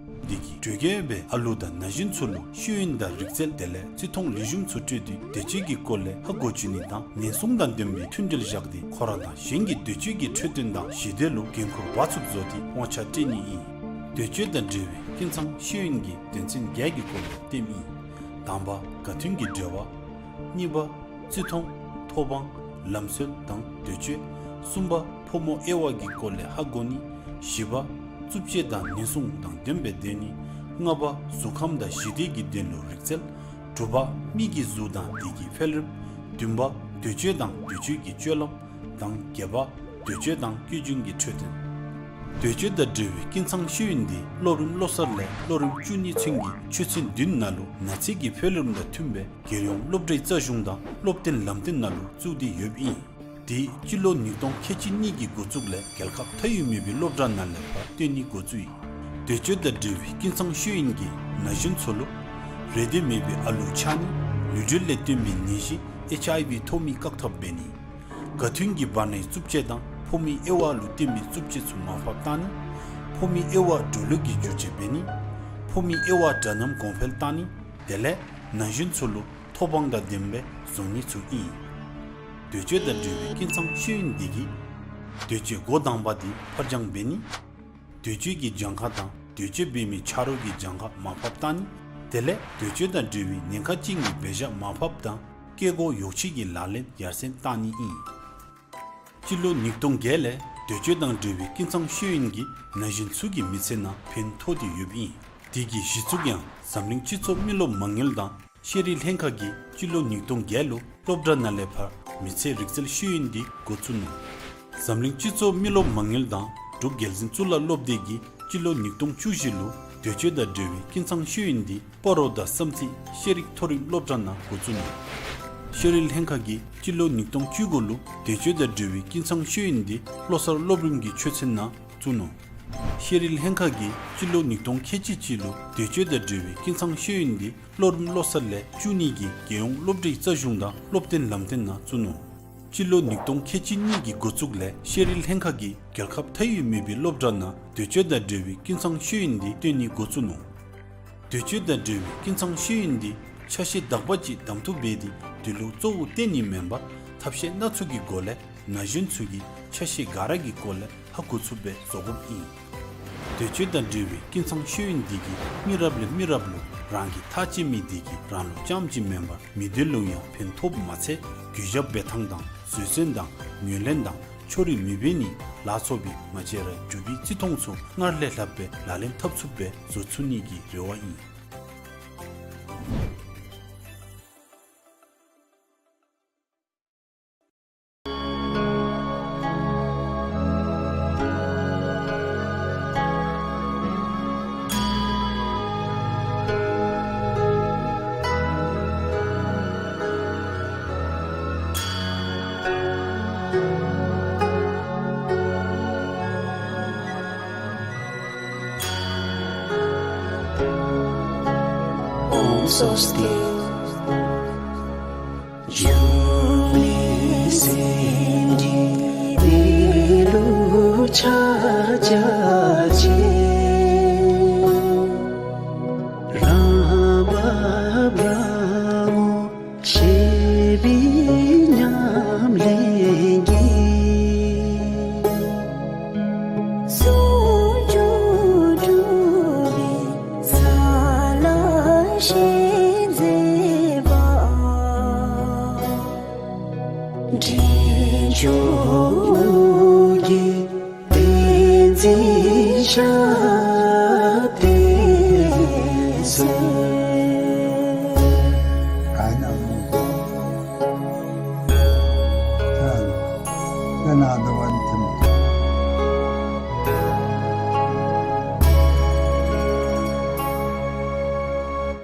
འདི་གིས་དྲོད་སྐྱེད་ཡོད་པའི་ཨ་ལུ་དང་ན་གཞོན་ཚུ་ལུ་ཤེས་ཡོན་དང་རིག་རྩལ་དེ་ལས་བརྩི་མཐོང་ལེགས་ཤོམ་ཚུ་སྤྲོད་དེ་འདོད་སྤྱོད་ཀྱི་སྐོར་ལས་ཧ་གོ་བཅུག་ནི་དང་ཉེན་སྲུང་དང་ལྡན་པའི་མཐུན་འབྲེལ་བཞག་སྟེ་ཁོ་ར་དང་གཞན་གྱི་འདོད་སྤྱོད་ཀྱི་འཕྲོད་བསྟེན་དང་ཞི་བདེ་ལུ་འགན་ཁུར་འབག་ཚུགསཔ་བཟོ་སྟེ་དབང་ཆ་སྤྲོད་ནི་ཨིན། འདོད་སྤྱོད་དང་འབྲེལ་བའི་ཀུན་ཚང་ཤེས་ཡོན་གྱི་དོན་ཚན་བརྒྱད་ཀྱི་སྐོར་ལས་སྟོནམ་ཨིན། དང་པ་དགའ་མཐུན་གྱི་འབྲེལ་བ། གཉིས་པ་བརྩི་མཐོང་། ཐོབ་དབང་། ལམ་སྲོལ་དང་འདོད་སྤྱོད། གསུམ་པ་ཕོ་མོ་དབྱེ་བ་གི་སྐོར་ལས་ཧ་གོ་ནི། བཞི་པ་རྩུབ་སྤྱོད་དང་ཉེན་སྲུང་དང་ལྡན་པའི་སྡོད་ནི། ལྔ་པ་གཟུགས་ཁམས་དང་ཞི་བདེ་གི་དོན་ལུ་རིག་རྩལ། དྲུག་པ་མི་གི་གཟུགས་དང་དེ་གི་འཕེལ་རིམ། བདུན་པ་འདོད་སྤྱོད་དང་འདོད་སྤྱོད་ཀྱི་སྤྱོད་ལམ། དང་བརྒྱད་པ་འདོད་སྤྱོད་དང་སྐྱེ་རྒྱུན་གྱི་འཕྲོད་བསྟེན། འདོད་སྤྱོད་དང་འབྲེལ་བའི་ཀུན་ཚང་ཤེས་ཡོན་འདི་སློབ་རིམ་བློ་གསར་ལས་སློབ་རིམ་བཅུ་གཉིས་ཚུན་གྱི་ཆོས་ཚན་བདུན་ནང་ལུ་ན་ཚོད་ཀྱི་འཕེལ་རིམ་དང་མཐུན་པའི་རྒྱལ་ཡོངས་སློབ་གྲྭའི་རྩ་གཞུང་དང་སློབ་སྟོན་ལམ་སྟོན་ནང་ལུ་བཙུགས་ཏེ་ཡོདཔ་ཨིན། དེ་སྤྱི་ལོ་ཉིས་སྟོང་ཁལ་གཅིག་གཉིས་ཀྱི་འགོ་བཙུགས་ལས་རྒྱལ་ཁབ་མཐའ་དབུས་མེད་པའི་སློབ་གྲྭ་ནང་ལས་ཕར་སྟོན་ནི་འགོ་བཙུགས་ཡི། འདོད་སྤྱོད་དང་འབྲེལ་བའི་ཀུན་ཚང་ཤེས་ཡོན་གྱིས་ན་གཞོན་ཚུ་ལུ་རེ་འདོད་མེད་པའི་ཨ་ལུ་ཆགས་ནི། ལུས་འབྲེལ་ལས་བརྟེན་པའི་ནད་གཞི་ཨེཆ་ཨའི་ཝི་ཐོབ་མི་བཀག་ཐབས་འབད་ནི། དགའ་མཐུན་གྱི་བར་ནའི་རྩུབ་སྤྱོད་དང་ཕོ་མོའི་དབྱེ་བ་ལུ་བརྟེན་པའི་རྩུབ་སྤྱོད་ཚུ་མར་ཕབ་བཏང་ནི། ཕོ་མོའི་དབྱེ་བ་འགྲོ་ལུགས་ཀྱི་བསྒྱུར་བཅོས་འབད་ནི། ཕོ་མོའི་དབྱེ་བ་འདྲ་མཉམ་གོང་འཕེལ་བཏང་ནི། དེ་ལས་ན་གཞོན་ཚུ་ལུ་ཐོབ་དབང་དང་ལྡན་པའི་བཟོ་ནི་ཚུ་ཨིན། འདོད་སྤྱོད་དང་འབྲེལ་བའི་ཀུན་ཚང་ཤེས་ཡོན་འདི་གིས་འདོད་སྤྱོད་འགོ་དང་པ་འདི་ཕར་འགྱངས་འབད་ནི། འདོད་སྤྱོད་ཀྱི་གྱངས་ཁ་དང་འདོད་སྤྱོད་འབད་མི་ཆ་རོགས་ཀྱི་གྱངས་ཁ་མར་ཕབ་བཏང་ནི། དེ་ལས་འདོད་སྤྱོད་དང་འབྲེལ་བའི་ཉེན་ཁ་ཅན་གྱི་འབད་བཞག་མར་ཕབ་དང་སྐྱེ་སྒོ་ཡོ་བྱད་ཀྱི་ལག་ལེན་ཡར་སེང་བཏང་ནི་ཨིན། སྤྱི་ལོ་ཉིས་སྟོང་བརྒྱད་ལས་འདོད་སྤྱོད་དང་འབྲེལ་བའི་ཀུན་ཚང་ཤེས་ཡོན་གྱིས་ན་གཞོན་ཚུ་གི་མི་ཚེ་ནང་ཕན་ཐོགས་ཏེ་ཡོདཔ་ཨིན། དེ་གི་གཞི་བཙུགས་ཡང་འཛམ་གླིང་སྤྱི་ཚོགས་མི་རློབས་མ་དངུལ་དང་ཤེས་རིག་ལྷན་ཁག་གིས་སྤྱི་ལོ་ཉིས་སྟོང་བརྒྱད་ལུ་སློབ་གྲྭ་ནང་ལས་ཕར་མི་ཚེ་རིག་རྩལ་ཤེས་ཡོན་འདི་འགོ་བཙུགས་ནུག། འཛམ་གླིང་སྤྱི་ཚོགས་མི་རློབས་མ་དངུལ་དང་འབྲུག་རྒྱལ་འཛིན་གཙུག་ལག་སློབ་སྡེ་གིས་སྤྱི་ལོ་ཉིས་སྟོང་བཅུ་བཞི་ལུ་འདོད་སྤྱོད་དང་འབྲེལ་བའི་ཀུན་ཚང་ཤེས་ཡོན་འདི་སྤ་རོ་དང་བསམ་རྩེ་ཤེས་རིག་མཐོ་རིམ་སློབ་གྲྭ་ནང་འགོ་བཙུགས་ནུག། ཤེས་རིག་ལྷན་ཁག་གིས་སྤྱི་ལོ་ཉིས་སྟོང་བཅུ་དགུ་ལུ་འདོད་སྤྱོད་དང་འབྲེལ་བའི་ཀུན་ཚང་ཤེས་ཡོན་འདི་བློ་གསར་སློབ་རིམ་གྱི་ཆོས་ཚན་ནང་བཙུགས་ནུག། ཤེས་རིག་ལྷན་ཁག་གིས་སྤྱི་ལོ་ཉིས་སྟོང་ཁལ་གཅིག་གཅིག་ལུ་འདོད་སྤྱོད་དང་འབྲེལ་བའི་ཀུན་ཚང་ཤེས་ཡོན་འདི་སློབ་རིམ་བློ་གསར་ལས་བཅུ་གཉིས་ཀྱི་རྒྱལ་ཡོངས་སློབ་གྲྭའི་རྩ་གཞུང་དང་སློབ་སྟོན་ལམ་སྟོན་ནང་བཙུགས་ནུག། སྤྱི་ལོ་ཉིས་སྟོང་ཁལ་གཅིག་གཉིས་ཀྱི་འགོ་བཙུགས་ལས་ཤེས་རིག་ལྷན་ཁག་གིས་རྒྱལ་ཁབ་མཐའ་དབུས་མེད་པའི་སློབ་གྲྭ་ནང་འདོད་སྤྱོད་དང་འབྲེལ་བའི་ཀུན་ཚང་ཤེས་ཡོན་འདི་སྟོན་ནི་འགོ་བཙུགས་ནུག། འདོད་སྤྱོད་དང་འབྲེལ་བའི་ཀུན་ཚང་ཤེས་ཡོན་འདི་ཆ་ཤས་དག་པ་ཅིག་གདམ་འཐུ་འབད་དེ་དེ་ལུ་གཙོ་བོ་བསྟེན་ནི་མེན་པར་ཐབས་ཤེས་སྣ་ཚོགས་ཀྱི་སྒོ་ལས་ན་གཞོན་ཚུ་གིས་ཆ་ཤས་ག་ར་གི་སྐོར་ལས་ཧ་གོ་ཚུགསཔ་སྦེ་བཟོ་དགོཔ་ཨིན། འདོད་སྤྱོད་དང་འབྲེལ་བའི་ཀུན་ཚང་ཤེས་ཡོན་འདི་གིས་མི་རབས་ལས་མི་རབས་ལུ་རང་གིས་ཐག་བཅད་མི་དེ་གིས་རང་ལུ་རྐྱངམ་གཅིག་མེན་པར་མི་སྡེ་ལུ་ཡང་ཕན་ཐོགསཔ་མ་ཚད་གུས་ཞབས་འབད་ཐངས་དང་བཟོད་བསྲན་དང་ངོས་ལེན་དང་ཕྱོགས་རིས་མི་འབད་ནི་ལ་སོགས་པའི་མ་བྱས་ར་འགྲུབ་པའི་བརྩི་མཐོང་ཚུ་སྔར་ལས་ལྷག་པའི་ལག་ལེན་འཐབ་ཚུགསཔ་སྦེ་བཟོ་ཚུགས་ནི་གི་རེ་བ་ཨིན། ཨོཾ་སྭ་སྟི། འབྱུང་གནས་སེམས་ཀྱི་གནས་ལུགས་ཕྱག་རྒྱ་ཆེ། རང་བབས་རང་ངོ་ཤེས་པའི་ཉམས་ལེན་གྱིས། ཟུང་འཇུག་གྲུབ་པའི་ས་ལ་ཞེན་མཛད་པ། འདྲེན་མཆོག་གི་བསྟན་འཛིན་ཞབས་བརྟན་གསོལ།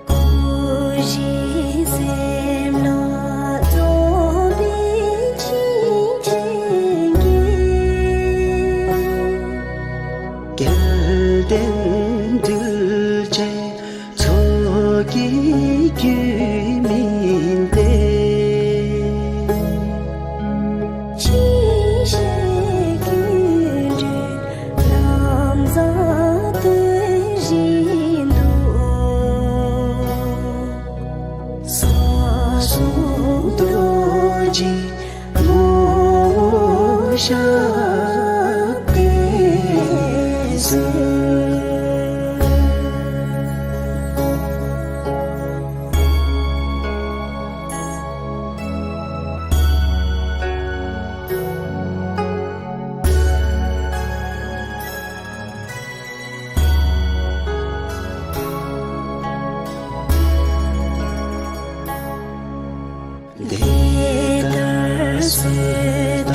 སྐུ་བཞི་སེམས་ལ་རྫོགས་པའི་ཞིང་ཆེན་གྱི། རྒྱལ་བསྟན་གདུལ་བྱའི་ཚོགས་ཀྱི་རྒྱུད་སྨིན་ཏེ། ཅི་ཞིག་ གསུང་རྡོ་རྗེ་ངོ་བོ་ཤར་ཏེ་གསལ། དེ་ལྟར་གསོལ་བ་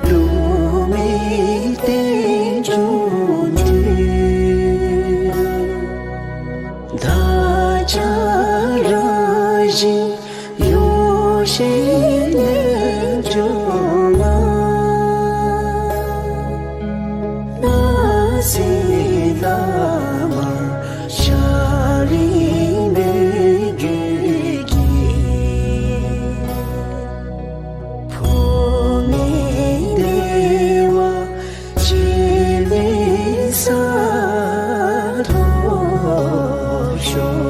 བླ་མའི་རྟེན་འབྱུང་འདུས། བདག་ཅག་རང་བཞིན་ཡེ་ཤེས་རྣལ་འབྱོར་མ། སྣང་སྲིད་ལྷ་མ་ཤཱ་རིའི་མོས་གུས་ཀྱིས། འཕོ་མེད་བདེ་བ་ཆེན་པོའི་སར་ཐོབ་ཤོག།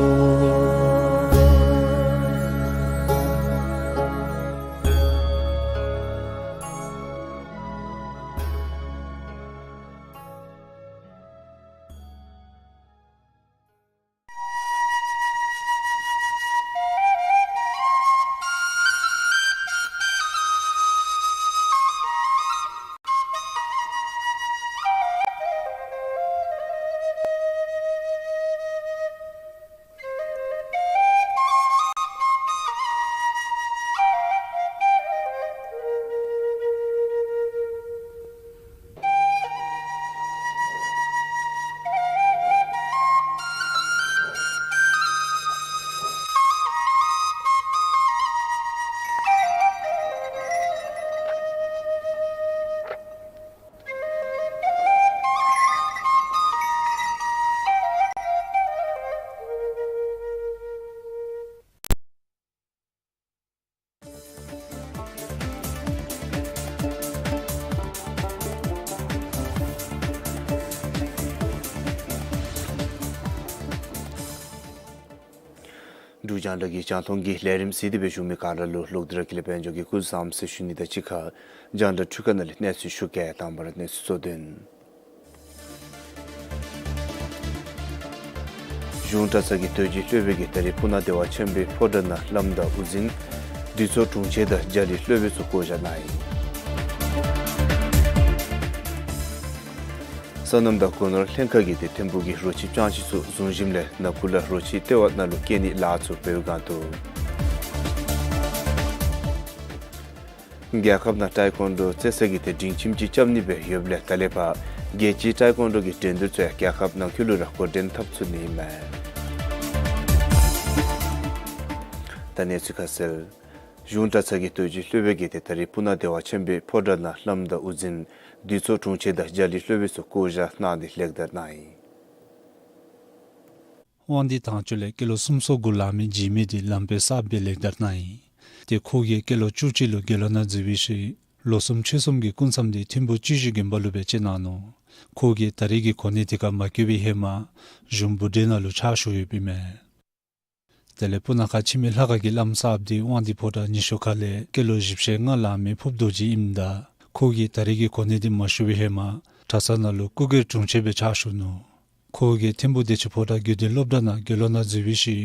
འབྲུག་རྒྱང་བསྒྲགས་ཀྱི་རྒྱང་མཐོང་གི་ལས་རིམ་གཟིགས་ཏེ་སྦེ་བཞུགས་མི་ག་ར་ལུ་ལོག་སྟེ་ར་ཀུན་ལེགས་དཔལ་འབྱོར་གྱིས་སྐུ་གཟུགས་བཟང་ཟེར་ཞུ་ནི་དང་གཅིག་ཁར་རྒྱང་བསྒྲགས་འཕྲུལ་ཁང་ནང་ལས་གནས་ཚུལ་ཞུ་གེ། དང་པ་ར་གནས་ཚུལ་གཙོ་དོན། གཞུང་གྲྭ་ཚང་གི་དོལ་གྱི་སློབ་དཔོན་གྱིས་ད་རིས་སྤུ་ན་བདེ་བ་ཆེན་པོའི་ཕོ་བྲང་ནང་བླམ་དང་དབུ་འཛིན། འདུས་ཚོགས་དྲུང་ཆེན་དང་རྒྱ་རིགས་སློབ་དཔོན་ཚུ་བསྐོ་བཞག་གནང་ཡི། སོ་ནམ་དང་སྒོ་ནོར་ལྷན་ཁག་གིས་ཏེ་ཐིམ་ཕུག་གི་རོ་ཁྱི་སྤྱང་ཁྱི་ཚུ་བཟུང་ཞིནམ་ལས་ནང་ཁུལ་ལས་རོ་ཁྱི་ལྟེ་བ་ནང་ལུ་སྐྱེལ་ནིའི་ལཱ་ཚུ་འབད་བའི་སྒང་དུ། རྒྱལ་ཁབ་ནང་ཊའི་ཀོན་ཌོ་རྩེད་ས་གི་ཏེ་སྒྲིང་ཁྱིམ་ཅིག་རྐྱབ་ནི་སྦེ་ཡོདཔ་ལས་ད་ལས་ཕར་རྒྱལ་སྤྱིའི་ཊའི་ཀོན་ཌོ་གི་འགྲན་བསྡུར་ཚུ་ཡང་རྒྱལ་ཁབ་ནང་འཁོད་ལུ་ར་འགོ་འདྲེན་འཐབ་ཚུགས་ནི་ཨིན་མས། ད་གནས་ཚུལ་ཁ་གསལ། གཞུང་གྲྭ་ཚང་གི་དོལ་གྱི་སློབ་དཔོན་གྱིས་ཏེ་ད་རིས་སྤུ་ན་བདེ་བ་ཆེན་པོའི་ཕོ་བྲང་ནང་བླམ་དང་དབུ་འཛིན། འདུས་ཚོགས་དྲུང་ཆེན་དང་རྒྱ་རིགས་སློབ་དཔོན་ཚུ་བསྐོ་བཞག་གནང་སྟེ་ལེགས་དར་གནང་ཡི། དབང་འདུས་ཐང་ཆོས་ལས་སྐྱེས་ལོ་སུམ་ཅུ་སོ་དགུ་ལང་མི་འཇིགས་མེད་འདི་ལམ་དཔོན་གསརཔ་སྦེ་ལེགས་དར་གནང་ཡི། ཏེ་ཁོ་གིས་སྐྱེས་ལོ་བཅུ་གཅིག་ལུ་དགེ་སློང་ནང་འཛུལ་བའི་ཤུལ་ལོ་གསུམ་ཕྱོགས་གསུམ་གྱི་སྐུ་མཚམས་འདི་ཐིམ་ཕུག་སྤྱི་བཞུགས་དགོན་པ་ལུ་སྦེ་བཅད་གནང་ནུག། ཁོ་གིས་ད་རིས་ཀྱི་གོ་གནས་འདི་ཁར་མ་བཀོད་པའི་ཧེ་མ་གཞུང་བུ་འདྲེན་ནང་ལུ་ཕྱག་ཞུ་ཡོདཔ་ཨིན་མས། དེ་ལས་སྤུ་ན་ཁ་ཁྱི་མེད་ལྷ་ཁང་གི་བླམ་གསརཔ་འདི་དབང་འདུས་ཕོ་བྲང་ཉི་ཤུ་ཁ་ལས་སྐྱེས་ལོ་བཞི་བཅུ་ཞེ་ལྔ་ལང་མི་ཕུརཔ་རྡོ་རྗེ་ཨིནམ་ད་ཁོ་གིས་ད་རིས་ཀྱི་གོ་གནས་འདི་མ་ཞུ་བའི་ཧེ་མ་གྲྭ་ཚང་ནང་ལུ་སྐུ་སྒེར་དྲུང་ཆེན་སྦེ་ཕྱག་ཞུ་ནུག། ཁོ་གིས་ཐིམ་ཕུག་བདེ་ཆེན་ཕོ་བྲང་དགེ་ལྡན་སློབ་གྲྭ་ནང་དགེ་སློང་ནང་འཛུལ་བའི་ཤུལ་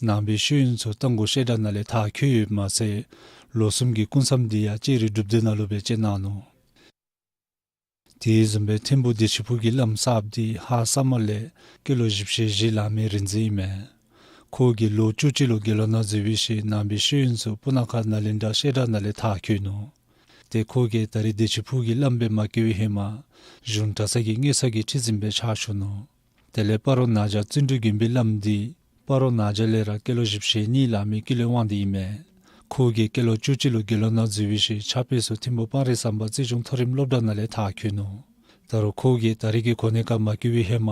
ནང་པའི་ཤེས་ཡོན་ཚུ་རྟ་མགོ་བཤད་གྲྭ་ནང་ལས་མཐར་འཁྱོལ་ཡོདཔ་མ་ཚད་ལོ་གསུམ་གྱི་སྐུ་མཚམས་འདི་ཡང་ལྕགས་རི་སྒྲུབ་སྡེ་ནང་ལུ་སྦེ་བཅད་གནང་ནུག། དེ་བཟུམ་སྦེ་ཐིམ་ཕུག་བདེ་ཆེན་ཕུག་གི་བླམ་གསརཔ་འདི་ཧཱ་ས་མ་ལས་སྐྱེས་ལོ་བཞི་བཅུ་ཞེ་བཞི་ལང་མི་རིག་འཛིན་ཨིན་མས། ཁོ་གིས་ལོ་བཅུ་གཅིག་ལུ་དགེ་སློང་ནང་འཛུལ་བའི་ཤུལ་ནང་པའི་ཤེས་ཡོན་ཚུ་སྤུ་ན་ཁ་ནཱ་ལེནྡྲ་བཤད་གྲྭ་ནང་ལས་མཐར་འཁྱོལ་ནུག། ཏེ་ཁོ་གིས་ད་རིས་བདེ་ཆེན་ཕུག་གི་བླམ་སྦེ་མ་བསྐོ་བའི་ཧེ་མ་གཞུང་གྲྭ་ཚང་གི་དངུལ་ས་གི་ཁྲི་འཛིན་སྦེ་ཕྱག་ཞུ་ནུག། དེ་ལས་སྤ་རོ་ན་བྱ་བརྩོན་འགྲུས་དགོན་པའི་བླམ་འདི་སྤ་རོ་ན་བྱ་ལས་ར་སྐྱེས་ལོ་བཞི་བཅུ་ཞེ་གཉིས་ལང་མི་ཀུན་ལེགས་དབང་འདུས་ཨིན་མས། ཁོ་གིས་སྐྱེས་ལོ་བཅུ་གཅིག་ལུ་དགེ་སློང་ནང་འཛུལ་བའི་ཤུལ་ཕྱག་དཔེ་ཚུ་ཐིམ་ཕུག་སྤང་རི་ཟམ་པ་རྩིས་སྦྱོང་མཐོ་རིམ་སློབ་གྲྭ་ནང་ལས་མཐར་འཁྱོལ་ནུག། ད་རུང་ཁོ་གིས་ད་རིས་ཀྱི་གོ་གནས་ཁར་མ་བཀོད་པའི་ཧེ་མ་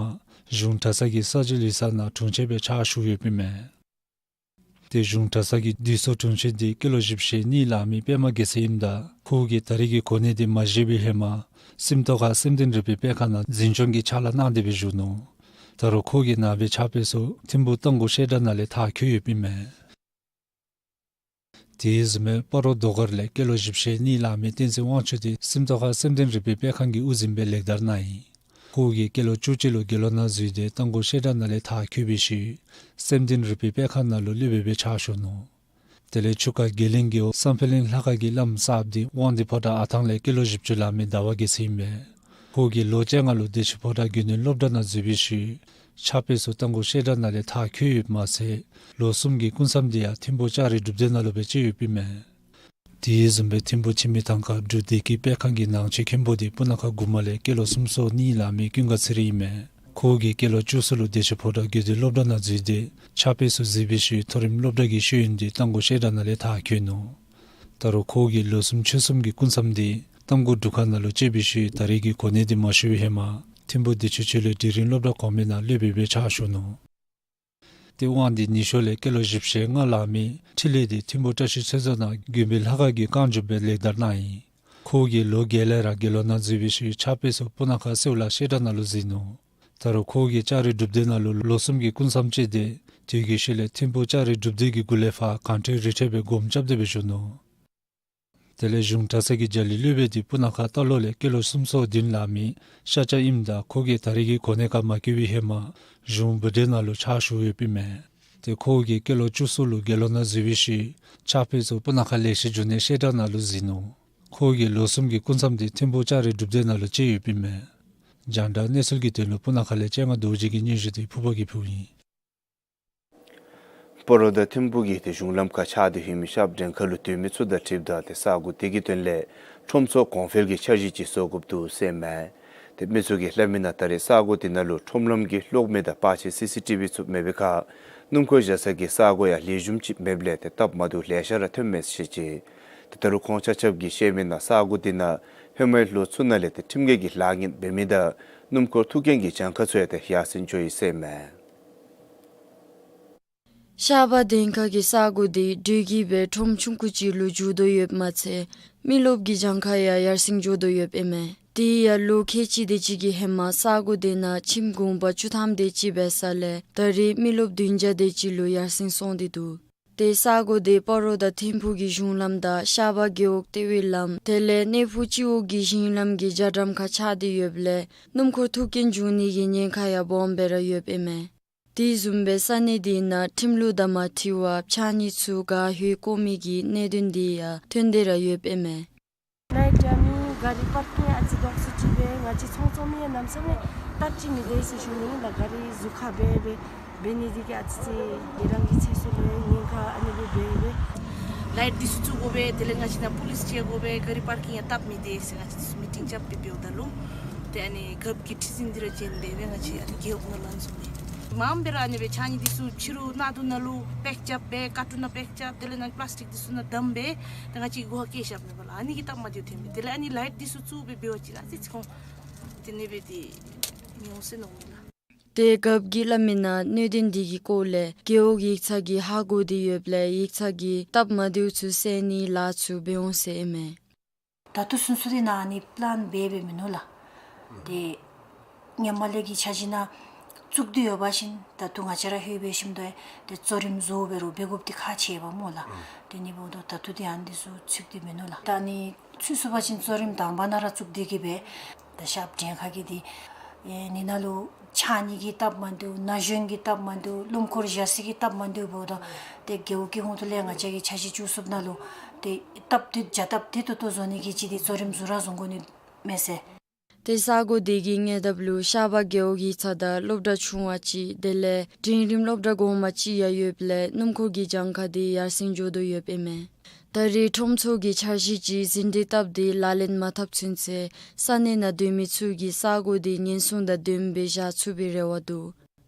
གཞུང་གྲྭ་ཚང་གི་ས་བཅད་ལུས་རྩལ་ནང་དྲུང་ཆེན་སྦེ་ཕྱག་ཞུ་ཡོདཔ་ཨིན་མས། ཏེ་གཞུང་གྲྭ་ཚང་གི་འདུས་ཚོགས་དྲུང་ཆེན་འདི་སྐྱེས་ལོ་བཞི་བཅུ་ཞེ་གཉིས་ལང་མི་པདྨ་རྒྱལ་མཚན་ཨིནམ་ད་ཁོ་གིས་ད་རིས་ཀྱི་གོ་གནས་འདི་མ་བཞེས་པའི་ཧེ་མ་སེམས་རྟོགས་ཁ་སེམས་དོན་རིག་པའི་སྤེལ་ཁང་ནང་འཛིན་སྐྱོང་གི་ཕྱག་ལཱ་གནང་སྟེ་སྦེ་བཞུགས་ནུག། ད་རུང་ཁོ་གི་ནང་པའི་ཕྱག་དཔེ་ཚུ་ཐིམ་ཕུག་རྟ་མགོ་བཤད་གྲྭ་ནང་ལས་མཐར་འཁྱོལ་ཡོདཔ་ཨིན་མས། དེ་བཟུམ་སྦེ་སྤ་རོ་རྡོ་སྒར་ལས་སྐྱེས་ལོ་བཞི་བཅུ་ཞེ་གཉིས་ལང་མི་བསྟན་འཛིན་དབང་ཕྱུག་དེ་སིམ་ཏོག་ཁ་སེམས་ལྡན་རིག་པའི་སྤེལ་ཁང་གི་དབུ་འཛིན་སྦེ་ལེགས་དར་གནང་ཡི། ཁོ་གིས་སྐྱེས་ལོ་བཅུ་གཅིག་ལུ་དགེ་སློང་ནང་འཛུལ་ཏེ་རྟ་མགོ་བཤད་གྲྭ་ནང་ལས་མཐར་འཁྱོལ་བའི་ཤུལ་སེམས་ལྡན་རིག་པའི་སྤེལ་ཁང་ནང་ལུ་སློབ་དཔོན་སྦེ་ཕྱག་ཞུ་ནུག། དེ་ལས་ཆུ་ཁ་དགེ་ལེགས་རྒེད་འོག་བསམ་འཕེལ་གླིང་ལྷ་ཁང་གི་བླམ་གསརཔ་དེ་དབང་འདུས་ཕོ་བྲང་ཨ་ཐང་ལས་སྐྱེས་ལོ་བཞི་བཅུ་ལང་མི་ཟླ་བ་དགེ་ཚེ་ཨིན་པས། ཁོ་གིས་ལོ་བཅོ་ལྔ་ལུ་བདེ་ཆེན་ཕོ་བྲང་དགེ་འདུན་སློབ་གྲྭ་ནང་འཛུལ་བའི་ཤུལ་ཕྱག་དཔེ་ཚུ་རྟ་མགོ་བཤད་གྲྭ་ནང་ལས་མཐར་འཁྱོལ་ཡོདཔ་མ་ཚད་ལོ་གསུམ་གྱི་སྐུ་མཚམས་དེ་ཡང་ཐིམ་ཕུག་ལྕགས་རི་སྒྲུབ་སྡེ་ནང་ལུ་སྦེ་བཅད་ཡོདཔ་ཨིན་མས། དེ་བཟུམ་སྦེ་ཐིམ་ཕུག་འཆི་མེད་ཐང་ཁ་འབྲུག་བདེ་སྐྱིད་སྤེལ་ཁང་གི་ནང་ཆོས་མཁན་པོ་དེ་སྤུ་ན་ཁ་དགུ་མ་ལས་སྐྱེས་ལོ་སུམ་ཅུ་སོ་གཉིས་ལང་མི་ཀུན་དགའ་ཚེ་རིང་ཨིན་མས། ཁོ་གིས་སྐྱེས་ལོ་བཅུ་གསུམ་ལུ་བདེ་ཆེན་ཕོ་བྲང་དགེ་འདུན་སློབ་གྲྭ་ནང་འཛུལ་ཏེ་ཕྱག་དཔེ་ཚུ་གཟིགས་པའི་ཤུལ་མཐོ་རིམ་སློབ་གྲྭ་གི་ཤེས་ཡོན་དེ་རྟ་མགོ་བཤད་གྲྭ་ནང་ལས་མཐར་འཁྱོལ་ནུག། ད་རུང་ཁོ་གིས་ལོ་གསུམ་ཕྱོགས་གསུམ་གྱི་སྐུ་མཚམས་དེ་རྟ་མགོ་སྒྲུབ་ཁང་ནང་ལུ་བཅད་པའི་ཤུལ་ད་རེས་ཀྱི་གོ་གནས་དེ་མ་ཞུ་བའི་ཧེ་མ་ཐིམ་ཕུག་བདེ་ཆེན་ཆོས་གླིང་འབྲིང་རིམ་སློབ་གྲྭ་གོང་མའི་ནང་སློབ་དཔོན་སྦེ་ཕྱག་ཞུ་ནུག། ཏེ་དབང་འདུས་ཉི་ཤོ་ལས་སྐྱེས་ལོ་བཞི་བཅུ་ཞེ་ལྔ་ལང་མི་འཕྲིན་ལས་དེ་ཐིམ་ཕུག་བཀྲ་ཤིས་ཆོས་རྫོང་ནང་དགོན་པའི་ལྷ་ཁང་གི་བསྐང་འཇུགཔ་སྦེ་ལེགས་དར་གནང་ཡི། ཁོ་གིས་ལོ་བརྒྱད་ལས་ར་དགེ་སློང་ནང་འཛུལ་བའི་ཤུལ་ཕྱག་དཔེ་ཚུ་སྤུ་ན་ཁ་སེའུ་ལ་བཤད་གྲྭ་ནང་ལུ་གཟིགས་ནུག། ད་རུང་ཁོ་གིས་ལྕགས་རི་སྒྲུབ་སྡེ་ནང་ལུ་ལོ་གསུམ་གྱི་སྐུ་མཚམས་བཅད་དེ་དེ་གི་ཤུལ་ལས་ཐིམ་ཕུག་ལྕགས་རི་སྒྲུབ་སྡེ་གི་གུ་ལས་ཕར་གངས་ཁྲོད་རི་ཁྲོད་སྦེ་སྒོམ་རྐྱབ་སྟེ་སྦེ་བཞུགས་ནུག། དེ་ལས་གཞུང་གྲྭ་ཚང་གི་རྒྱ་གླིང་སློབ་དཔོན་དེ་སྤུ་ན་ཁ་རྟ་ལོག་ལས་སྐྱེས་ལོ་སུམ་ཅུ་སོ་བདུན་ལང་མི་ཤཱཀྱ་ཨིནམ་ད་ཁོ་གིས་ད་རེས་ཀྱི་གོ་གནས་ཁར་མ་འཁྱོལ་བའི་ཧེ་མ་གཞུང་བུ་འདྲེན་ནང་ལུ་ཕྱག་ཞུ་ཡོདཔ་ཨིན་མས། ཏེ་ཁོ་གིས་སྐྱེས་ལོ་བཅུ་གསུམ་ལུ་དགེ་སློང་ནང་འཛུལ་བའི་ཤུལ་ཕྱག་དཔེ་ཚུ་སྤུ་ན་ཁ་ལེགས་བཤད་འབྱུང་གནས་བཤད་གྲྭ་ནང་ལུ་གཟིགས་ནུག། ཁོ་གིས་ལོ་གསུམ་གྱི་སྐུ་མཚམས་དེ་ཐིམ་ཕུག་ལྕགས་རི་སྒྲུབ་སྡེ་ནང་ལུ་བཅད་ཡོདཔ་ཨིན་མས། རྒྱང་བསྒྲགས་གནས་ཚུལ་གྱི་དོན་ལུ་སྤུ་ན་ཁ་ལས་སྤྱན་སྔ་རྡོ་རྗེ་གི་སྙན་ཞུ་དེ་ཕུར་པ་གིས་ཕུལཝ་ཨིན། སྤ་རོ་དང་ཐིམ་ཕུག་གི་ཏེ་གཞུང་ལམ་ཁར་ཆགས་ཏེ་ཡོད་མི་ཤར་པ་འགྲན་ཁ་ལུ་སྡོད་མི་ཚུ་དང་འཁྲིལཝ་ད་ཏེ་ས་གོ་དེ་གི་དོན་ལས་ཁྲོམ་ཚོགས་གོང་འཕེལ་གྱི་འཆར་གཞི་ཅིག་བཟོ་དགོཔ་འདུག་ཟེར་མས། ཏེ་མི་ཚུ་གིས་སླབ་མི་ནང་ད་རེས་ས་གོ་དེ་ནང་ལུ་ཁྲོམ་ལམ་གྱི་གློག་མེ་དང་པར་ཆས་སི་སི་ཊི་བི་ཚུ་མེད་པའི་ཁར་སྣུམ་འཁོར་བཞག་ས་གི་ས་གོ་ཡང་ལེགས་ཤོམ་ཅིག་མེདཔ་ལས་ཏེ་སྟབས་མ་བདེཝ་ལེ་ཤ་ར་ཐོནམ་མས་ཟེར་བཤད་ཅི། ཏེ་ད་རུང་ཁོང་ཆ་ཁྱབ་ཀྱིས་བཤད་མི་ནང་ས་གོ་དེ་ནང་ཧེ་མའི་ལོ་ཚུ་ནང་ལས་ཏེ་ཁྲིམས་འགལ་གྱི་ལཱ་ངན་འབད་མི་དང་སྣུམ་འཁོར་མཐུག་རྐྱེན་གྱི་གྱངས་ཁ་ཚུ་ཡང་ཏེ་ཡར་སེང་འགྱོ་ཡི་ཟེར་མས། ཤར་པ་གདན་ཁ་གི་ས་གོ་དེ་དྲོད་ཀྱི་སྦེ་ཁྲོམ་ཆུང་ཀུ་ཅིག་ལུ་འགྱུར་དོ་ཡོདཔ་མ་ཚད་མི་རློབས་ཀྱི་གྱངས་ཁ་ཡང་ཡར་སེང་འགྱོ་དོ་ཡོདཔ་ཨིན་མས། དེ་ཡང་ལོ་ཁལ་གཅིག་དེ་ཅིག་གི་ཧེ་མ་ས་གོ་དེ་ནང་ཁྱིམ་གུང་པ་བཅུ་ཐམ་དེ་ཅིག་འབད་ས་ལས་ད་རེས་མི་རློབས་བདུན་བརྒྱ་དེ་ཅིག་ལུ་ཡར་སེང་སོང་སྟེ་འདུག། ཏེ་ས་གོ་དེ་སྤ་རོ་དང་ཐིམ་ཕུག་གི་གཞུང་ལམ་དང་ཤར་པ་རྒེད་འོག་ལྟེ་བའི་ལམ་དེ་ལས་གནས་ཕུག་སྤྱི་འོག་གི་ཞིང་ལམ་གྱི་རྒྱ་གྲམ་ཁར་ཆགས་ཏེ་ཡོདཔ་ལས་སྣུམ་འཁོར་མཐུག་རྐྱེན་འབྱུང་ནི་གི་ཉེན་ཁ་ཡང་སྦོམ་སྦེ་ར་ཡོདཔ་ཨིན་མས། དེ་བཟུམ་སྦེ་ས་གནས་དེ་ནང་ཁྲིམས་ལུགས་དང་མ་འཁྲིལ་བར་ཕྱགས་སྙིགས་ཚུ་ག་ཧོད་བཀོ་མི་གི་གནད་དོན་དེ་ཡང་ཐོན་ཏེ་ར་ཡོདཔ་ཨིན་མས། ནའི་ཊ་ཨ་ནི་ག་རི་པར་ཀིང་ཨ་ཙི་དོགས་སུ་ཅིག་སྦེ་ང་བཅས་ཚོང་བཙོང་མི་ཡང་གནམ་མེད་ས་མེད་སྟབས་ཅིག་མི་བདེ་ཟེར་ཞུ་ནི་ཨིན་ལགས། ག་རི་ཟུར་ཁར་སྦེ་སྦེ་འབད་ནི་འདི་གིས་ཨ་ཙི་ཅིག་ཡི་རང་གི་ཚེ་སྲོག་ལུ་ཉེན་ཁ་ཨ་ནི་སྦེ་འབད་སྦེ། ལའིཊ་འདི་ཚུ་བཙུགས་དགོ་པས། དེ་ལས་ང་བཅས་ནཱ་པོ་ལིསི་ཅིག་ཡོད་དགོ་པས། ག་རི་པར་ཀིང་ཡང་སྟབས་མི་བདེ་ཟེར་ང་བཅས་འདི་ཚུ་མི་ཊིང་རྐྱབ་སྦེ་འབདཝ་ད་ལུ་ཏེ་ཨ་ནི་རྒཔོ་གི་ཁྲི་འཛིན་འདི་ར་བྱོན་སྦེ་སྦེ་ང་བཅས་ཨ་ནི་རྒེད་འོག་ནང་ལུ་ཨ་ནི་བཟུམ་སྦེ་མངམ་སྦེ་ར་ཨ་ནི་སྦེ་ཕྱགས་སྙིགས་འདི་ཚུ་ཕྱི་རུ་ནང་དུ་ནང་ལུ་པེཀ་རྐྱབ་སྦེ་ཀར་ཊུན་ནང་པེཀ་རྐྱབ་དེ་ལས་ནཱ་པ་ལཱསི་ཊིཀ་འདི་ཚུ་ནང་བསྡམས་སྦེ་ཏེ་ང་བཅས་སྒོ་ཁར་བཀལ་བཞགཔ་མས་པ་ལགས། ཨ་ནི་གིས་སྟབས་མ་བདེཝ་ཐོན་མས། དེ་ལས་ཨ་ནི་ལའིཊ་འདི་ཚུ་བཙུགས་སྦེ་འབད་བ་ཅིན་ཨ་ཙི་ཅིག་ཁོང་ཏེ་ཨ་ནི་སྦེ་ཏེ་ཉོ་ཟེར་མནོཝ་མས་ལགས། ཏེ་རྒཔོ་གིས་སླབ་མི་ནང་གནད་དོན་འདི་གི་སྐོར་ལས་རྒེད་འོག་ཡིག་ཚང་གི་ཧ་གོ་སྟེ་ཡོདཔ་ལས་ཡིག་ཚང་གིས་སྟབས་མ་བདེཝ་ཚུ་སེལ་ནིའི་ལཱ་ཚུ་འབད་འོང་ཟེར་ཨིན་མས། ད་ལྟོ་ཚུན་ཚོད་འདི་ནཱ་ཨ་ནི་པི་ལཱན་འབད་འབདཝ་མིན་ནུག་ལགས། ཏེ་ཧེ་མ་ལས་ཀྱི་འཆར་གཞི་ནང་བཙུགས་ཏེ་ཡོད་པ་ཅིན་ད་ལྟོ་ང་བཅས་ར་ཧེ་འབད་ཞིནམ་ད་ཏེ་གཙོ་རིམ་བཟོ་འབད་རུང་འབད་དགོཔ་འདི་ཁག་ཆེ་བས་སྨོ་ལགས། ཏེ་ཨ་ནི་འབདཝ་ད་ད་ལྟོ་འདི་ཨ་ནི་འདི་ཚུ་ཚུད་དེ་མིན་ནུག་ལགས། ད་ཨ་ནི་ཚུད་ཚུགས་པ་ཅིན་གཙོ་རིམ་དང་པ་ནང་ར་བཙུགས་ཏེ་གི་སྦེ་ད་ཤར་པ་འགྲན་ཁ་གི་འདི་ཨེ་ནི་ནང་ལུ་ཕྱགས་སྙིགས་ཀྱི་སྟབས་མ་བདེཝ་ན་གཞོན་གྱི་སྟབས་མ་བདེཝ་སྣུམ་འཁོར་བཞག་ས་གི་སྟབས་མ་བདེཝ་འབདཝ་ད་ཏེ་རྒེད་འོག་གི་ཧོངས་ཐོག་ལས་ང་བཅས་ཀྱིས་འཆར་གཞི་བཅུ་གསུམ་ནང་ལུ་ཏེ་སྟབས་བདེ་བྱ་སྟབས་བདེ་ཏོག་ཏོ་བཟོ་ནི་གི་ཅིག་འདི་གཙོ་རིམ་ཟུར་ར་བཟུང་དགོ་ནི་མས་ཟེར། ཏེ་ས་གོ་དེ་གི་ཉེ་འདབས་ལུ་ཤར་པ་རྒེད་འོག་ཡིག་ཚང་དང་སློབ་གྲྭ་ཆུང་བ་ཅིག་དེ་ལས་འབྲིང་རིམ་སློབ་གྲྭ་གོང་མ་ཅིག་ཡང་ཡོདཔ་ལས་སྣུམ་འཁོར་གྱི་གྱངས་ཁ་དེ་ཡར་སེང་འགྱོ་དོ་ཡོདཔ་ཨིན་མས། ད་རེས་ཁྲོམ་ཚོགས་ཀྱི་འཆར་གཞི་ཅིག་ཟིན་བྲིས་བཏབ་སྟེ་ལག་ལེན་མ་འཐབ་ཚུན་ཚོད་ས་གནས་ནང་སྡོད་མི་ཚུ་གིས་ས་གོ་དེ་ཉེན་སྲུང་དང་ལྡནམ་སྦེ་བཞག་ཚུགས་པའི་རེ་བ་འདུག།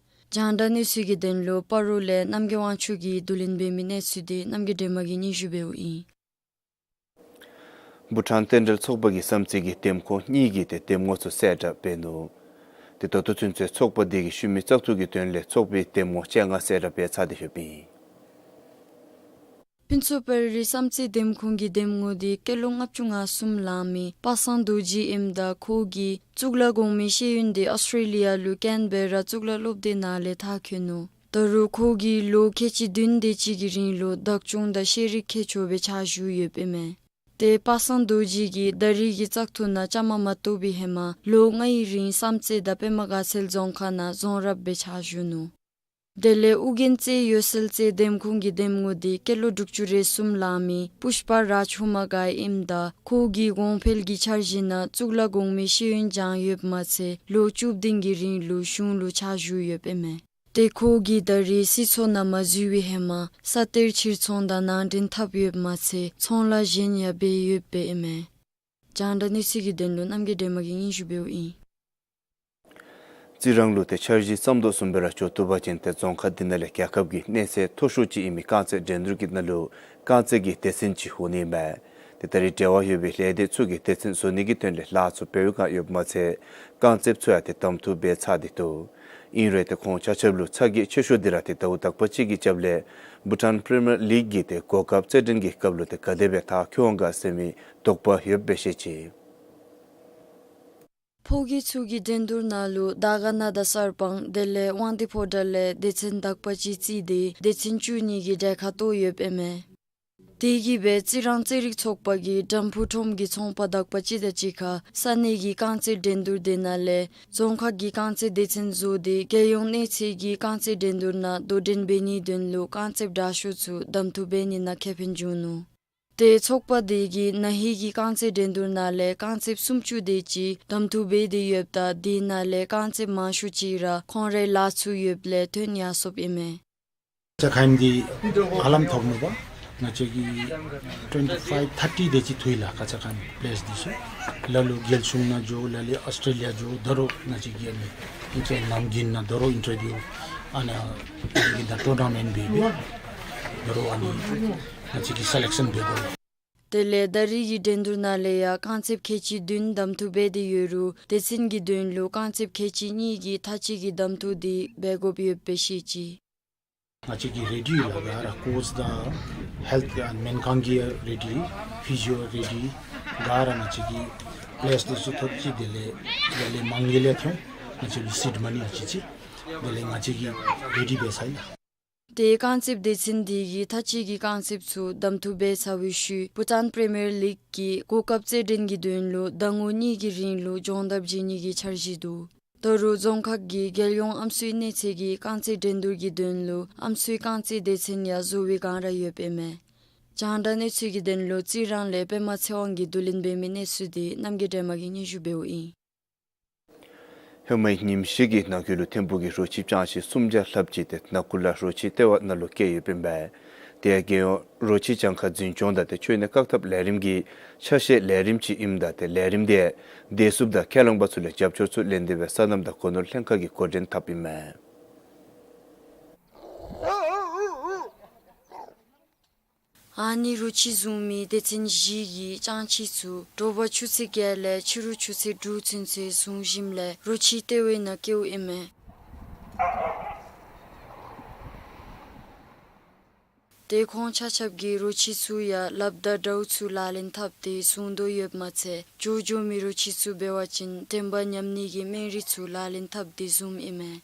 རྒྱང་བསྒྲགས་གནས་ཚུལ་གྱི་དོན་ལུ་སྤ་རོ་ལས་རྣམ་རྒྱལ་དབང་ཕྱུག་གིས་བསྡུ་ལེན་འབད་མི་གནས་ཚུལ་དེ་རྣམ་རྒྱལ་སྒྲོལ་མ་གིས་སྙན་ཞུ་འབདཝ་ཨིན། བྷུ་ཊཱན་རྟེན་འབྲེལ་ཚོགས་པ་གི་བསམ་རྩེ་གི་འདེམས་ཁོངས་གཉིས་ཀྱི་ཏེ་འདེམས་ངོ་ཚུ་གསལ་བསྒྲགས་འབད་ནུག། ཏེ་ད་ལྟོ་ཚུན་ཚོད་ཚོགས་པ་དེ་གི་ཤུལ་མའི་བཙག་འཐུ་གི་དོན་ལས་ཚོགས་པའི་འདེམས་ངོ་བཅོ་ལྔ་གསལ་བསྒྲགས་འབད་ཚར་ཏེ་ཡོདཔ་ཨིན། ཕུན་ཚོགས་དཔལ་རི་བསམ་རྩེ་འདེམས་ཁོངས་ཀྱི་འདེམས་ངོ་དེ་སྐྱེས་ལོ་ལྔ་བཅུ་ང་གསུམ་ལང་མི་པ་སངས་རྡོ་རྗེ་ཨིནམ་ད་ཁོ་གིས་གཙུག་ལག་གོང་མའི་ཤེས་ཡོན་དེ་ཨོསི་ཊྲེ་ལི་ཡ་ལུ་ཀེན་བེ་ར་གཙུག་ལག་སློབ་སྡེ་ནང་ལས་མཐར་འཁྱོལ་ནུག། ད་རུང་ཁོ་གིས་ལོ་ཁལ་གཅིག་བདུན་དེ་ཅིག་གི་རིང་ལུ་བདག་སྐྱོང་དང་ཤེས་རིག་མཁས་མཆོག་སྦེ་ཕྱག་ཞུ་ཡོདཔ་ཨིན་མས། ཏེ་པ་སངས་རྡོ་རྗེ་གིས་ད་རིས་ཀྱི་བཙག་འཐུ་ནང་བཅའ་མར་མ་གཏོགས་པའི་ཧེ་མ་ལོ་ལྔའི་རིང་བསམ་རྩེ་དང་པདྨ་དགའ་ཚལ་རྫོང་ཁག་ནང་རྫོང་རབ་སྦེ་ཕྱག་ཞུ་ནུག། དེ་ལས་ཨོ་རྒྱན་རྩེ་འོད་གསལ་རྩེ་འདེམས་ཁོངས་ཀྱི་འདེམས་ངོ་འདི་སྐྱེས་ལོ་དྲུག་ཅུ་རེ་གསུམ་ལང་མི་པུཥྤ་རཱཇ་ཧུ་མ་ག་ཨིནམ་ད་ཁོ་གིས་གོང་འཕེལ་གྱི་འཆར་གཞི་ནང་གཙུག་ལག་གོང་མའི་ཤེས་ཡོན་སྦྱང་ཡོདཔ་མ་ཚད་ལོ་བཅུ་བདུན་གྱི་རིང་ལུ་གཞུང་ལུ་ཕྱག་ཞུ་ཡོདཔ་ཨིན་མས། ཏེ་ཁོ་གིས་ད་རིས་སྲིད་ཚོགས་ནང་མ་འཛུལ་བའི་ཧེ་མ་ས་གཏེར་ཕྱིར་ཚོང་དང་ནང་འདྲེན་འཐབ་ཡོདཔ་མ་ཚད་ཚོང་ལཱ་གཞན་ཡང་འབད་ཡོདཔ་ཨིན་མས། རྒྱང་བསྒྲགས་གནས་ཚུལ་གྱི་དོན་ལུ་རྣམ་རྒྱལ་སྒྲོལ་མ་གིས་སྙན་ཞུ་འབདཝ་ཨིན། རྩི་རང་ལུ་ཏེ་འཆར་གཞི་བརྩམ་དོ་བཟུམ་སྦེ་ར་འགྱོ་བཏུབ་པ་ཅིན་ཏེ་རྫོང་ཁག་འདི་ནང་ལས་རྒྱལ་ཁབ་ཀྱི་གནས་ཚད་མཐོ་ཤོས་ཅིག་ཨིན་མི་རྐང་རྩེད་འགྲན་བསྡུར་གྱི་ནང་ལུ་རྐང་རྩེད་ཀྱི་སྡེ་ཚན་ཅིག་འོང་ནི་མས། ཏེ་ད་རིས་འབྲེལ་བ་ཡོད་པའི་ལས་སྡེ་ཚུ་གིས་སྡེ་ཚན་བཟོ་ནི་གི་དོན་ལས་ལཱ་ཚུ་འབད་བའི་བསྒང་ཡོདཔ་མ་ཚད་རྐང་རྩེདཔ་ཚུ་ཡང་ཏེ་གདམ་འཐུ་འབད་ཚར་ཏེ་འདུག། ཨིན་རུང་ཏེ་ཁོང་ཆ་ཁྱབ་ལུ་ཚ་གྱང་ཆེ་ཤོས་འདི་ར་ཏེ་ཟླཝ་དག་པ་ཅིག་གི་རྒྱབ་ལས་བྷུ་ཊཱན་པི་རི་མི་ཡར་ལིག་གི་ཏེ་གོ་སྐབས་རྩེད་འགྲན་གྱི་སྐབས་ལུ་ཏེ་ག་དེ་སྦེ་མཐར་འཁྱོལ་འོང་ག་ཟེར་མི་དོགས་པ་ཡོདཔ་སྦེ་བཤད་ཅི། ཕོ་སྐྱེས་ཚུ་གི་འགྲན་བསྡུར་ནང་ལུ་དར་དཀར་ན་དང་གསར་སྤང་དེ་ལས་དབང་འདུས་ཕོ་བྲང་ལས་སྡེ་ཚན་དག་པ་ཅིག་བརྩིས་ཏེ་སྡེ་ཚན་བཅུ་གཉིས་ཀྱི་གྲལ་ཁར་གཏོགས་ཡོདཔ་ཨིན་མས། དེ་གིས་སྦེ་རྩི་རང་རྩེད་རིགས་ཚོགས་པ་གིས་དམ་ཕུག་ཁྲོམ་གྱི་ཚོང་པ་དག་པ་ཅིག་དང་གཅིག་ཁར་ས་གནས་ཀྱི་རྐང་རྩེད་འགྲན་བསྡུར་དེ་ནང་ལས་རྫོང་ཁག་གི་རྐང་རྩེད་སྡེ་ཚན་བཟོ་སྟེ་རྒྱལ་ཡོངས་གནས་ཚད་ཀྱི་རྐང་རྩེད་འགྲན་བསྡུར་ནང་དོ་འགྲན་འབད་ནིའི་དོན་ལུ་རྐང་རྩེདཔ་དྲག་ཤོས་ཚུ་གདམ་འཐུ་འབད་ནི་ནང་ཁེ་ཕན་བྱུང་ནུག། ཏེ་ཚོགས་པ་དེ་གིས་ན་ཧིང་གི་རྐང་རྩེད་འགྲན་བསྡུར་ནང་ལས་རྐང་རྩེདཔ་སུམ་ཅུ་དེ་ཅིག་གདམ་འཐུ་འབད་དེ་ཡོདཔ་ད་དེ་ནང་ལས་རྐང་རྩེདཔ་མང་ཤོས་ཅིག་ར་ཁོང་རའི་ལཱ་ཚུ་ཡོདཔ་ལས་ཐོན་ཡར་སོཔ་ཨིན་མས། ཁ་ཙ་ཁ་ཉིནམ་འདི་ཧ་ལམ་ཐོབ་ནུག་པ། ང་བཅས་ཀྱི་ཊུ་ཝེན་ཊི་ཕའིབ་ཐར་ཊི་དེ་ཅིག་ཐོན་ཡི་ལགས། ཁ་ཙ་ཁ་ཉིནམ་པི་ལེསི་འདི་ཚུ་ལ་ལུ་རྒྱལ་གཞུང་ནང་འགྱོ་ལ་ལུ་ཨོསི་ཊྲེ་ལི་ཡ་འགྱོ། ད་རུང་ང་བཅས་ཀྱི་ཨ་ནི་ཨིན་ཅི་ནམ་རྒྱུན་ནང་ད་རུང་ཨིན་ཊར་བིའུ་ཨ་ནི་ཨིན་ཅི་ནང་ཊུར་ན་མེནཊ་འབད་འབད་ད་རུང་ཨ་ནི་ང་བཅས་ཀྱིས་སེ་ལེཀ་ཤཱན་འབད་དོ། དེ་ལས་ད་རིས་ཀྱི་འགྲན་བསྡུར་ནང་ལས་ཡང་རྐང་རྩེདཔ་ཁལ་གཅིག་བདུན་གདམ་འཐུ་འབད་དེ་ཡོད་རུང་སྡེ་ཚན་གྱི་དོན་ལུ་རྐང་རྩེདཔ་ཁལ་གཅིག་གཉིས་ཀྱིས་མཐའ་དཔྱད་ཀྱི་གདམ་འཐུ་དེ་འབད་དགོཔ་ཡོདཔ་སྦེ་བཤད་ཅི། ང་བཅས་ཀྱི་རེ་ཌི་ལགས་ག་ར་ཀོཆ་དང་ཧེལཐ་ཨ་ནི་སྨན་ཁང་གི་རེ་ཌི་ཕི་ཟི་ཡོ་རེ་ཌི་ག་ར་ང་བཅས་ཀྱིས་པི་ལེསི་འདི་ཚུ་ཐོབ་ཅི། དེ་ལས་དེ་ལས་མང་ལས་ལས་ཐོན་ང་བཅས་ཀྱིས་སིཌ་མ་ནི་ཨ་ཅི་ཅི་དེ་ལས་ང་བཅས་ཀྱིས་རེ་ཌི་འབད་ཚར་ཡི་ལགས། ཏེ་རྐང་རྩེདཔ་སྡེ་ཚན་དེ་གིས་མཐའ་དཔྱད་ཀྱི་རྐང་རྩེདཔ་ཚུ་གདམ་འཐུ་འབད་ཚར་བའི་ཤུལ་བྷུ་ཊཱན་པི་རི་མི་ཡར་ལིག་གི་གོ་སྐབས་རྩེད་འགྲན་གྱི་དོན་ལུ་ཟླ་ངོ་གཉིས་ཀྱི་རིང་ལུ་སྦྱོང་བརྡར་བྱིན་ནི་གི་འཆར་གཞི་འདུག། ད་རུང་རྫོང་ཁག་གིས་རྒྱལ་ཡོངས་ཨམ་སྲུའི་གནས་ཚད་ཀྱི་རྐང་རྩེད་འགྲན་བསྡུར་གྱི་དོན་ལུ་ཨམ་སྲུའི་རྐང་རྩེད་སྡེ་ཚན་ཡང་བཟོ་བའི་བསྒང་ར་ཡོདཔ་ཨིན་མས། རྒྱང་བསྒྲགས་གནས་ཚུལ་གྱི་དོན་ལུ་རྩི་རང་ལས་པདྨ་ཚེ་དབང་གིས་བསྡུ་ལེན་འབད་མི་གནས་ཚུལ་དེ་རྣམ་རྒྱལ་སྒྲོལ་མ་གིས་སྙན་ཞུ་འབདཝ་ཨིན། ཧེ་མའི་ཉིནམ་བཞི་གི་ནང་འཁོད་ལུ་ཐིམ་ཕུག་གི་རོ་ཁྱི་སྤྱང་ཤིང་སུམ་བརྒྱ་ལྷགཔ་ཅིག་ཏེ་ནག་ཀུ་ལ་རོ་ཁྱི་ལྟེ་བ་ནང་ལུ་བསྐྱལ་ཡོདཔ་ཨིན་པས། དེ་ཡང་རྒྱལ་ཡོངས་རོ་ཁྱི་གྱངས་ཁ་འཛིན་སྐྱོང་དང་ཏེ་འཆོལ་ནད་བཀག་ཐབས་ལས་རིམ་གྱི་ཆ་ཤས་ལས་རིམ་ཅིག་ཨིནམ་ད་ཏེ་ལས་རིམ་དེ་བདེ་སྲུངཔ་དང་ཁས་བླངས་པ་ཚུ་ལས་རྒྱབ་སྐྱོར་ཚུ་ལེན་ཏེ་སྦེ་སོ་ནམ་དང་སྒོ་ནོར་ལྷན་ཁག་གིས་འགོ་འདྲེན་འཐབ་ཨིན་མས། ཨ་ནི་རོ་ཁྱི་བཟུང་མི་སྡེ་ཚན་བཞི་གི་སྤྱང་ཁྱི་ཚུ་དྲོ་པ་ཆུ་ཚོད་བརྒྱད་ལས་ཕྱི་རུ་ཆུ་ཚོད་དྲུག་ཚུན་ཚོད་བཟུང་ཞིནམ་ལས་རོ་ཁྱི་ལྟེ་བའི་ནང་བསྐྱལཝ་ཨིན་མས། ཏེ་ཁོང་ཆ་ཁྱབ་ཀྱིས་རོ་ཁྱི་ཚུ་ཡང་ལགཔ་དང་དྲཝ་ཚུ་ལག་ལེན་འཐབ་སྟེ་བཟུང་དོ་ཡོདཔ་མ་ཚད་འགྱོ་འགྱོ་མི་རོ་ཁྱི་ཚུ་འབད་བ་ཅིན་དྲན་པ་ཉམས་ནི་གི་སྨན་རིགས་ཚུ་ལག་ལེན་འཐབ་སྟེ་བཟུངམ་ཨིན་མས།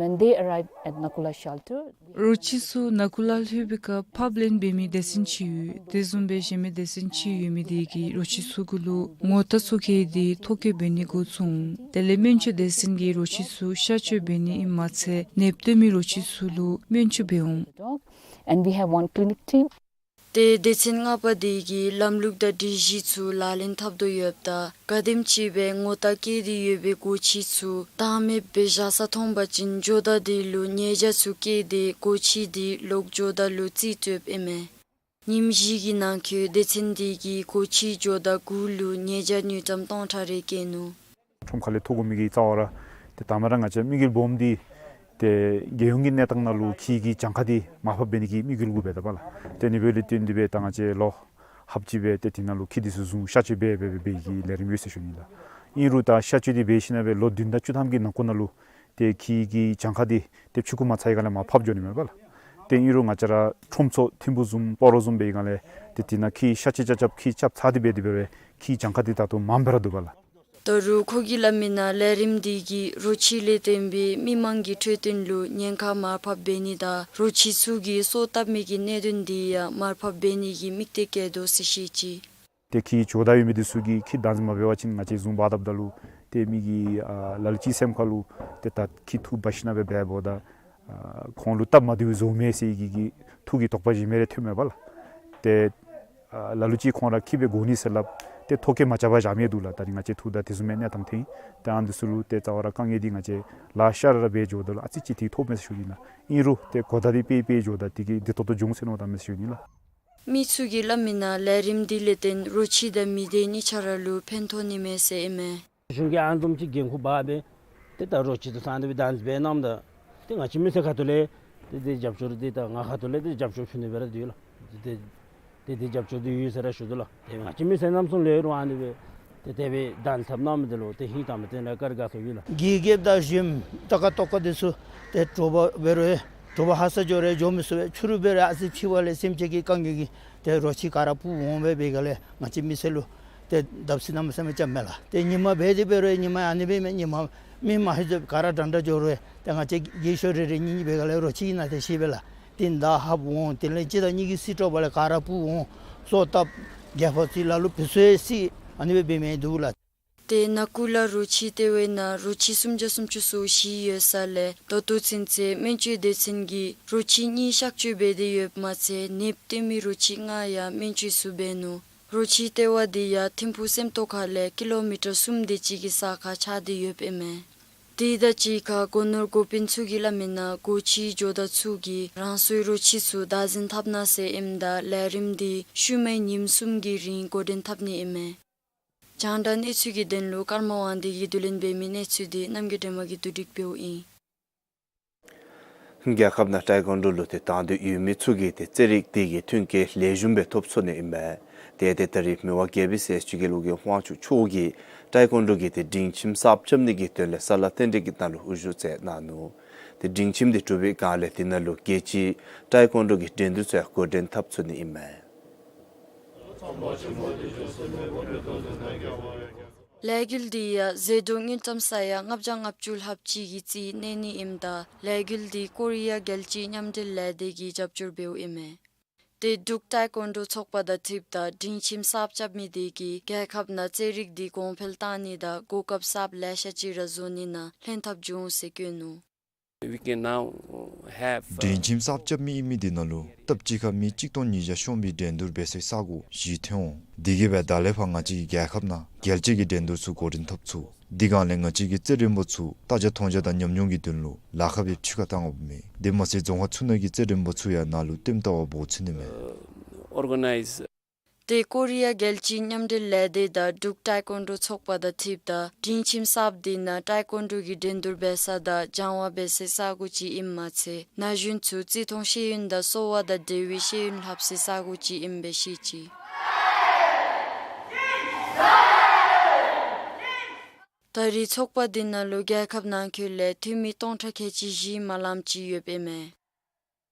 When they arrive at Nakula shelter, རོ་ཁྱི་ཚུ་ནག་ཀུ་ལ་ལྷོད་པའི་སྐབས་ཕབ་ལེན་འབད་མི་སྡེ་ཚན་ཅིག་ཡོད། དེ་བཟུམ་སྦེ་གཞན་མི་སྡེ་ཚན་ཅིག་ཡོད་མི་དེ་གིས་རོ་ཁྱི་ཚུ་གུ་ལུ་ངོ་རྟགས་ཚུ་བཀལ་ཏེ་ཐོ་བཀོད་འབད་ནི་འགོ་བཙུགས་འོང་། དེ་ལས་སྨན་བཅོས་སྡེ་ཚན་གྱིས་རོ་ཁྱི་ཚུ་གཤག་བཅོས་འབད་ནི་ཨིནམ་མ་ཚད་ནདཔ་སྟོན་མི་རོ་ཁྱི་ཚུ་ལུ་སྨན་བཅོས་འབད་འོང་། Dog, and we have one clinic team. ཏེ་སྡེ་ཚན་ལྔ་པ་དེ་གིས་ལམ་ལུགས་དང་སྒྲིག་གཞི་ཚུ་ལག་ལེན་འཐབ་དོ་ཡོདཔ་ད་ག་དེམ་ཅིག་སྦེ་ངོ་རྟགས་བཀལ་ཏེ་ཡོད་པའི་སྒོ་ཁྱི་ཚུ་བདག་མེདཔ་སྦེ་བཞག་ས་མཐོང་པ་ཅིན་ཇོ་བདག་དེ་ལུ་ཉེས་བྱ་ཚུ་བཀལ་ཏེ་སྒོ་ཁྱི་དེ་ལོག་ཇོ་བདག་ལུ་རྩིས་སྤྲོདཔ་ཨིན་མས། ཉིནམ་བཞི་གི་ནང་འཁོད་སྡེ་ཚན་དེ་གིས་སྒོ་ཁྱི་ཇོ་བདག་དགུ་ལུ་ཉེས་བྱ་དངུལ་ཀྲམ་སྟོང་ཕྲག་རེ་བཀལ་ནུག། ཁྲོམ་ཁ་ལས་ཐོབ་དགོ་མི་གི་རྩ་བ་ར་ཏེ་དང་པ་ར་ང་བཅས་དམིགས་ཡུལ་སྦོམ་འདི་ཏེ་རྒྱལ་ཡོངས་ཀྱི་གནས་སྟངས་ནང་ལུ་ཁྱི་གི་གྱངས་ཁ་འདི་མར་ཕབ་འབད་ནི་གི་དམིགས་ཡུལ་གུ་འབད་དོ་བ་ལགས། ཏེ་ཨ་ནི་འབདཝ་ལས་བརྟེན་ཏེ་སྦེ་ད་ང་བཅས་ལོ་ལྷགཔ་ཅིག་སྦེ་ཏེ་དེ་ནང་ལུ་ཁྱི་འདི་ཚུ་བཟུང་གཤག་བཅོས་འབད་འབད་འབད་བའི་གི་ལས་རིམ་ཡོད་ཟེར་ཞུ་ནི་ལགས། ཨིན་རུང་ད་གཤག་བཅོས་འདི་འབད་ཞིནམ་ལས་ལོ་བདུན་དང་བཅུ་ཐམ་གྱི་ནང་འཁོད་ནང་ལུ་ཏེ་ཁྱི་གི་གྱངས་ཁ་འདི་ཏེ་ཕྱུར་ཀུ་མ་ཚད་ཀྱི་སྒང་ལས་མར་ཕབ་འགྱོ་ནི་མས་པ་ལགས། ཏེ་ཨིན་རུང་ང་བཅས་ར་ཁྲོམ་ཚོགས་ཐིམ་ཕུག་བཟུམ་སྤ་རོ་བཟུམ་འབད་བའི་སྒང་ལས་ཏེ་དེ་ནང་ཁྱི་གཤག་བཅོས་རྐྱབ་རྐྱབ་ཁྱི་རྐྱབ་ཚར་ཏེ་འབད་དེ་འབད་རུང་ཁྱི་གྱངས་ཁ་འདི་ད་ལྟོ་མངམ་སྦེ་ར་འདུག་པ་ལགས། ད་རུང་ཁོ་གིས་སླབ་མི་ནང་ལས་རིམ་འདི་གིས་རོ་ཁྱི་ལས་བརྟེན་པའི་མི་མང་གི་འཕྲོད་བསྟེན་ལུ་ཉེན་ཁ་མར་ཕབ་འབད་ནི་དང་རོ་ཁྱི་ཚུ་གིས་སོ་བཏབ་མི་གི་གནད་དོན་འདི་ཡང་མར་ཕབ་འབད་ནི་གི་དམིགས་གཏད་བསྐྱེད་དོ་ཟེར་བཤད་ཅི། ཏེ་ཁྱི་བྱོག་དང་ཡོད་མི་འདི་ཚུ་གིས་ཁྱི་བདག་འཛིན་མ་འབད་བ་ཅིན་ང་བཅས་བཟུང་འབག་བཏངམ་ད་ལུ་ཏེ་མི་གིས་ཨ་ལ་ལུ་ཅིག་སེམས་ཁ་ལུ་ཏེ་ད་ཁྱི་འཐུ་འབག་ཞིནམ་སྦེ་འབད་འབདཝ་ད་ཨ་ཁོང་ལུ་སྟབས་མ་བདེཝ་བཟོཝ་མས་ཟེར་གྱི་གི་ཐུགས་ཀྱི་དོགས་པ་ཅིག་མེ་རེ་ཐོནམ་མས་པ་ལགས། ཏེ་ཨ་ལ་ལུ་ཅིག་ཁོང་ར་ཁྱི་སྦེ་དགོ་ནི་ཟེར་སླབ་སྟེ་ཐོ་བཀོད་མ་རྐྱབ་པར་བཞག་མི་འདུག་ལགས། ད་རིས་ང་བཅས་ཐུག་ད་དེ་བཟུམ་མའི་གནས་སྟངས་ཐོན་ཡི། ཏེ་ཨ་ནི་འདི་ཚུ་ལུ་ཏེ་རྩ་བ་ར་དཀའ་ངལ་འདི་ང་བཅས་ལཱ་ཤ་ར་ར་འབད་འགྱོཝ་ད་ལུ་ཨ་ཙི་ཅིག་དེ་ཐོབ་མས་ཟེར་ཞུ་ནི་ལགས། ཨིན་རུང་ཏེ་གོ་བརྡ་འདི་སྤེལ་སྤེལ་འགྱོཝ་ད་དེ་གིས་བདེ་ཏོག་ཏོ་འབྱུང་ཟེར་མནོ་བསམ་མས་ཟེར་ཞུ་ནི་ལགས། མི་ཚུ་གིས་སླབ་མི་ནང་ལས་རིམ་འདི་ལས་བརྟེན་རོ་ཁྱི་དང་མི་སྡེ་གཉིས་ཆ་ར་ལུ་ཕན་ཐོགས་ནི་མས་ཟེར་ཨིན་མས། གཞུང་གིས་ཨ་ནི་བཟུམ་ཅིག་འགན་ཁུར་འབག་སྦེ་ཏེ་ད་རོ་ཁྱི་དང་ས་འདི་སྦེ་བདག་འཛིན་འབད་གནངམ་ད་ཏེ་ང་བཅས་མི་སེར་ཁ་ཐུག་ལས་ཏེ་ཏེ་རྒྱབ་སྐྱོར་འདི་ད་ང་ཁ་ཐུག་ལས་ཏེ་རྒྱབ་སྐྱོར་ཕུལ་ནི་སྦེ་ར་འདུག་ལགས། ཏེ་ཏེ་ཏེ་རྒྱབ་སྐྱོར་འདི་ཡོད་ཟེར་ར་ཞུ་དོ་ལགས། ཏེ་ང་བཅས་མི་སེར་རྣམ་གསུམ་ལས་རུང་ཨ་ནི་སྦེ་ཏེ་དེ་སྦེ་བདག་འཛིན་འཐབ་གནང་མི་འདི་ལུ་ཏེ་ཧིང་དྭངས་པའི་སྟེང་ལས་བཀའ་དྲིན་དགའ་ཚོར་ཡོད་ལགས། གི་གེབ་དང་གཞོནམ་ཏ་ཀ་ཏོ་ཀ་འདི་ཚུ་ཏེ་དྲོ་པ་འབད་རུང་དྲོ་པ་ཧ་སག་འགྱོ་རུང་འགྱོ་མི་ཚུགས་པས། ཕྱི་རུ་འབད་རུང་ཨ་ཙི་ཕྱི་པ་ལས་སེམས་ཅན་གྱི་དཀའ་ངལ་གྱིས་ཏེ་རོ་ཁྱི་ག་ར་སྤུར་འོང་སྦེ་འབད་ག་ལས་ང་བཅས་མི་སེར་ལུ་ཏེ་བརྡབ་གསིག་གནམ་མེད་ས་མེད་རྐྱབ་མས་ལགས། ཏེ་ཉིན་མ་འབད་དེ་འབད་རུང་ཉིན་མ་ཨ་ནི་སྦེ་མེན། ཉིན་མ་མི་མ་ཧེ་ཟེར་ག་ར་འདྲན་འདྲ་འགྱོ་རུང་ཏེ་ང་བཅས་རྒས་ཤོས་རེ་རེ་གཉིས་གཉིས་འབད་ག་ལས་རོ་ཁྱི་ཨིན་ན་ཏེ་ཤེས་པས་ལགས། ཏེ་མདའ་ཧབ་འོང་། དེ་ལས་གཅིག་དང་གཉིས་ཀྱིས་བསད་དྲོ་པ་ལས་ག་ར་སྤུར་འོང་། སོ་བཏབ། རྒྱལ་ཕམ་ཅིག་ལ་ལུ་བུ་ཚུ་ཡང་བསད། ཨ་ནི་སྦེ་འབད་མི་འདུག་ལགས། ཏེ་ནང་འཁོད་ལུ་རོ་ཁྱི་ལྟེ་བའི་ནང་རོ་ཁྱི་སུམ་བརྒྱ་སུམ་ཅུ་སོ་བཞི་ཡོད་ས་ལས་ད་ལྟོ་ཚུན་ཚོད་སྨན་བཅོས་སྡེ་ཚན་གྱིས་རོ་ཁྱི་གཉིས་གཤག་བཅོས་འབད་དེ་ཡོདཔ་མ་ཚད་ནདཔ་སྟོན་མི་རོ་ཁྱི་ལྔ་ཡང་སྨན་བཅོས་ཚུ་འབད་ནུག། རོ་ཁྱི་ལྟེ་བ་འདི་ཡང་ཐིམ་ཕུག་སེམས་རྟོགས་ཁ་ལས་ཀི་ལོ་མི་ཊར་གསུམ་དེ་ཅིག་གི་ས་ཁར་ཆགས་ཏེ་ཡོདཔ་ཨིན་མས། དེ་དང་གཅིག་ཁར་སྒོ་ནོར་འགོ་དཔོན་ཚུ་གིས་སླབ་མི་ནང་སྒོ་ཁྱི་ཇོ་བདག་ཚུ་གིས་རང་སོའི་རོ་ཁྱི་ཚུ་བདག་འཛིན་འཐབ་གནང་ཟེར་ཨིནམ་ད་ལས་རིམ་འདི་ཤུལ་མའི་ཉིནམ་གསུམ་གྱི་རིང་འགོ་འདྲེན་འཐབ་ནི་ཨིན་མས། རྒྱང་བསྒྲགས་གནས་ཚུལ་གྱི་དོན་ལུ་ཀརྨ་དབང་འདུས་ཀྱིས་བསྡུ་ལེན་འབད་མི་གནས་ཚུལ་འདི་རྣམ་རྒྱལ་སྒྲོལ་མ་གིས་བསྡུ་སྒྲིག་འབདཝ་ཨིན། རྒྱལ་ཁབ་ནང་ཊའེ་ཀོན་ཌོ་ལུ་ཏེ་དང་འདོད་ཡོད་མི་ཚུ་གིས་ཏེ་རྩེད་རིགས་འདི་གི་མཐུན་རྐྱེན་ལེགས་ཤོམ་སྦེ་ཐོབ་ཚུགས་ནི་ཨིན་པས། ཏེ་ཏེ་ད་རིས་མི་དབང་ཀེ་པི་སི་སི་ཅིག་གི་ལུགས་ཀྱི་དབང་ཕྱུག་མཆོག་གིས་ཊའེ་ཀོན་ཌོ་གི་ཏེ་སྒྲིང་ཁྱིམ་གསརཔ་རྐྱབ་ནི་གི་དོན་ལས་ས་ལ་རྟེན་འབྲེལ་གྱི་ནང་ལུ་དབུ་བཞུགས་མཛད་གནང་ནུག། ཏེ་སྒྲིང་ཁྱིམ་འདི་གྲུབ་པའི་སྒང་ལས་དེ་ནང་ལུ་རྒྱལ་སྤྱིའི་ཊའེ་ཀོན་ཌོ་གི་འགྲན་བསྡུར་ཚུ་ཡང་འགོ་འདྲེན་འཐབ་ཚུགས་ནི་ཨིན་མས། ལས་འགུལ་འདི་ཡང་ཟད་འགྲོ་དངུལ་ཀྲམ་ས་ཡ་ལྔ་བརྒྱ་ལྔ་བཅུ་ལྷགཔ་ཅིག་གི་རྩིས་གནས་ནི་ཨིནམ་ད་ལས་འགུལ་འདི་ཀོ་རི་ཡ་རྒྱལ་སྤྱིའི་མཉམ་འབྲེལ་ལས་སྡེ་གིས་རྒྱབ་སྐྱོར་འབདཝ་ཨིན་མས། ཏེ་འབྲུག་ཊའེ་ཀོན་ཌོ་ཚོགས་པ་དང་འཁྲིལཝ་ད་སྒྲིང་ཁྱིམ་གསརཔ་རྐྱབ་མི་དེ་གིས་རྒྱལ་ཁབ་ནང་རྩེད་རིགས་འདི་གོང་འཕེལ་གཏང་ནི་དང་གོ་སྐབས་གསརཔ་ལེ་ཤ་ཅིག་ར་བཟོ་ནི་ནང་ལྷན་ཐབས་འབྱུང་ཟེར་བཀོད་ནུག། We can now have, uh, སྒྲིང་ཁྱིམ་གསརཔ་རྐྱབ་མི་ཨིན་མི་དེ་ནང་ལུ་སྟབས་གཅིག་ཁར་མི་གཅིག་སྟོང་ཉིས་བརྒྱ་ཤོང་བའི་འགྲན་བསྡུར་འབད་སའི་ས་སྒོ་བཞི་ཐོན་འོང་། དེ་གིས་སྦེ་ད་ལས་ཕར་ང་བཅས་ཀྱི་རྒྱལ་ཁབ་ནང་རྒྱལ་སྤྱི་གི་འགྲན་བསྡུར་ཚུ་འགོ་འདྲེན་འཐབ་ཚུགས། དེ་སྒང་ལས་ང་བཅས་ཀྱི་རྩེད་རིམ་པ་ཚུ་བལྟ་རྒྱ་མཐོང་རྒྱ་དང་ཉམས་མྱོང་གི་དོན་ལུ་ལཱ་ཁག་སྦེ་ཕྱི་ཁར་བཏང་དགོཔ་མེད། དེ་མ་ཚད་རྫོང་ཁག་ཚུ་ནང་གི་རྩེད་རིམ་པ་ཚུ་ཡང་ནཱ་ལུ་ལྟདམོ་ལྟ་བར་འབོ་ཚུགས་ནི་མས། Organize ཏེ་ཀོ་རི་ཡ་རྒྱལ་སྤྱིའི་མཉམ་འབྲེལ་ལས་སྡེ་དང་འབྲུག་ཊའེ་ཀོན་ཌོ་ཚོགས་པ་དང་འཁྲིལཝ་ད་སྒྲིང་ཁྱིམ་གསརཔ་འདི་ནང་ཊའེ་ཀོན་ཌོ་གི་འགྲན་བསྡུར་འབད་ས་དང་སྦྱང་བ་འབད་སའི་ས་སྒོ་ཅིག་ཨིནམ་མ་ཚད་ན་གཞོན་ཚུ་བརྩི་མཐོང་ཤེས་ཡོན་དང་གསོ་བ་དང་འབྲེལ་བའི་ཤེས་ཡོན་ལྷབ་སའི་ས་སྒོ་ཅིག་ཨིནམ་སྦེ་བཤད་ཅི། ད་རེས་ཚོགས་པ་འདི་ནང་ལུ་རྒྱལ་ཁབ་ནང་འཁོད་ལས་འཐུས་མི་སྟོང་ཕྲག་ཁལ་གཅིག་བཞི་མ་ལངམ་ཅིག་ཡོདཔ་ཨིན་མས།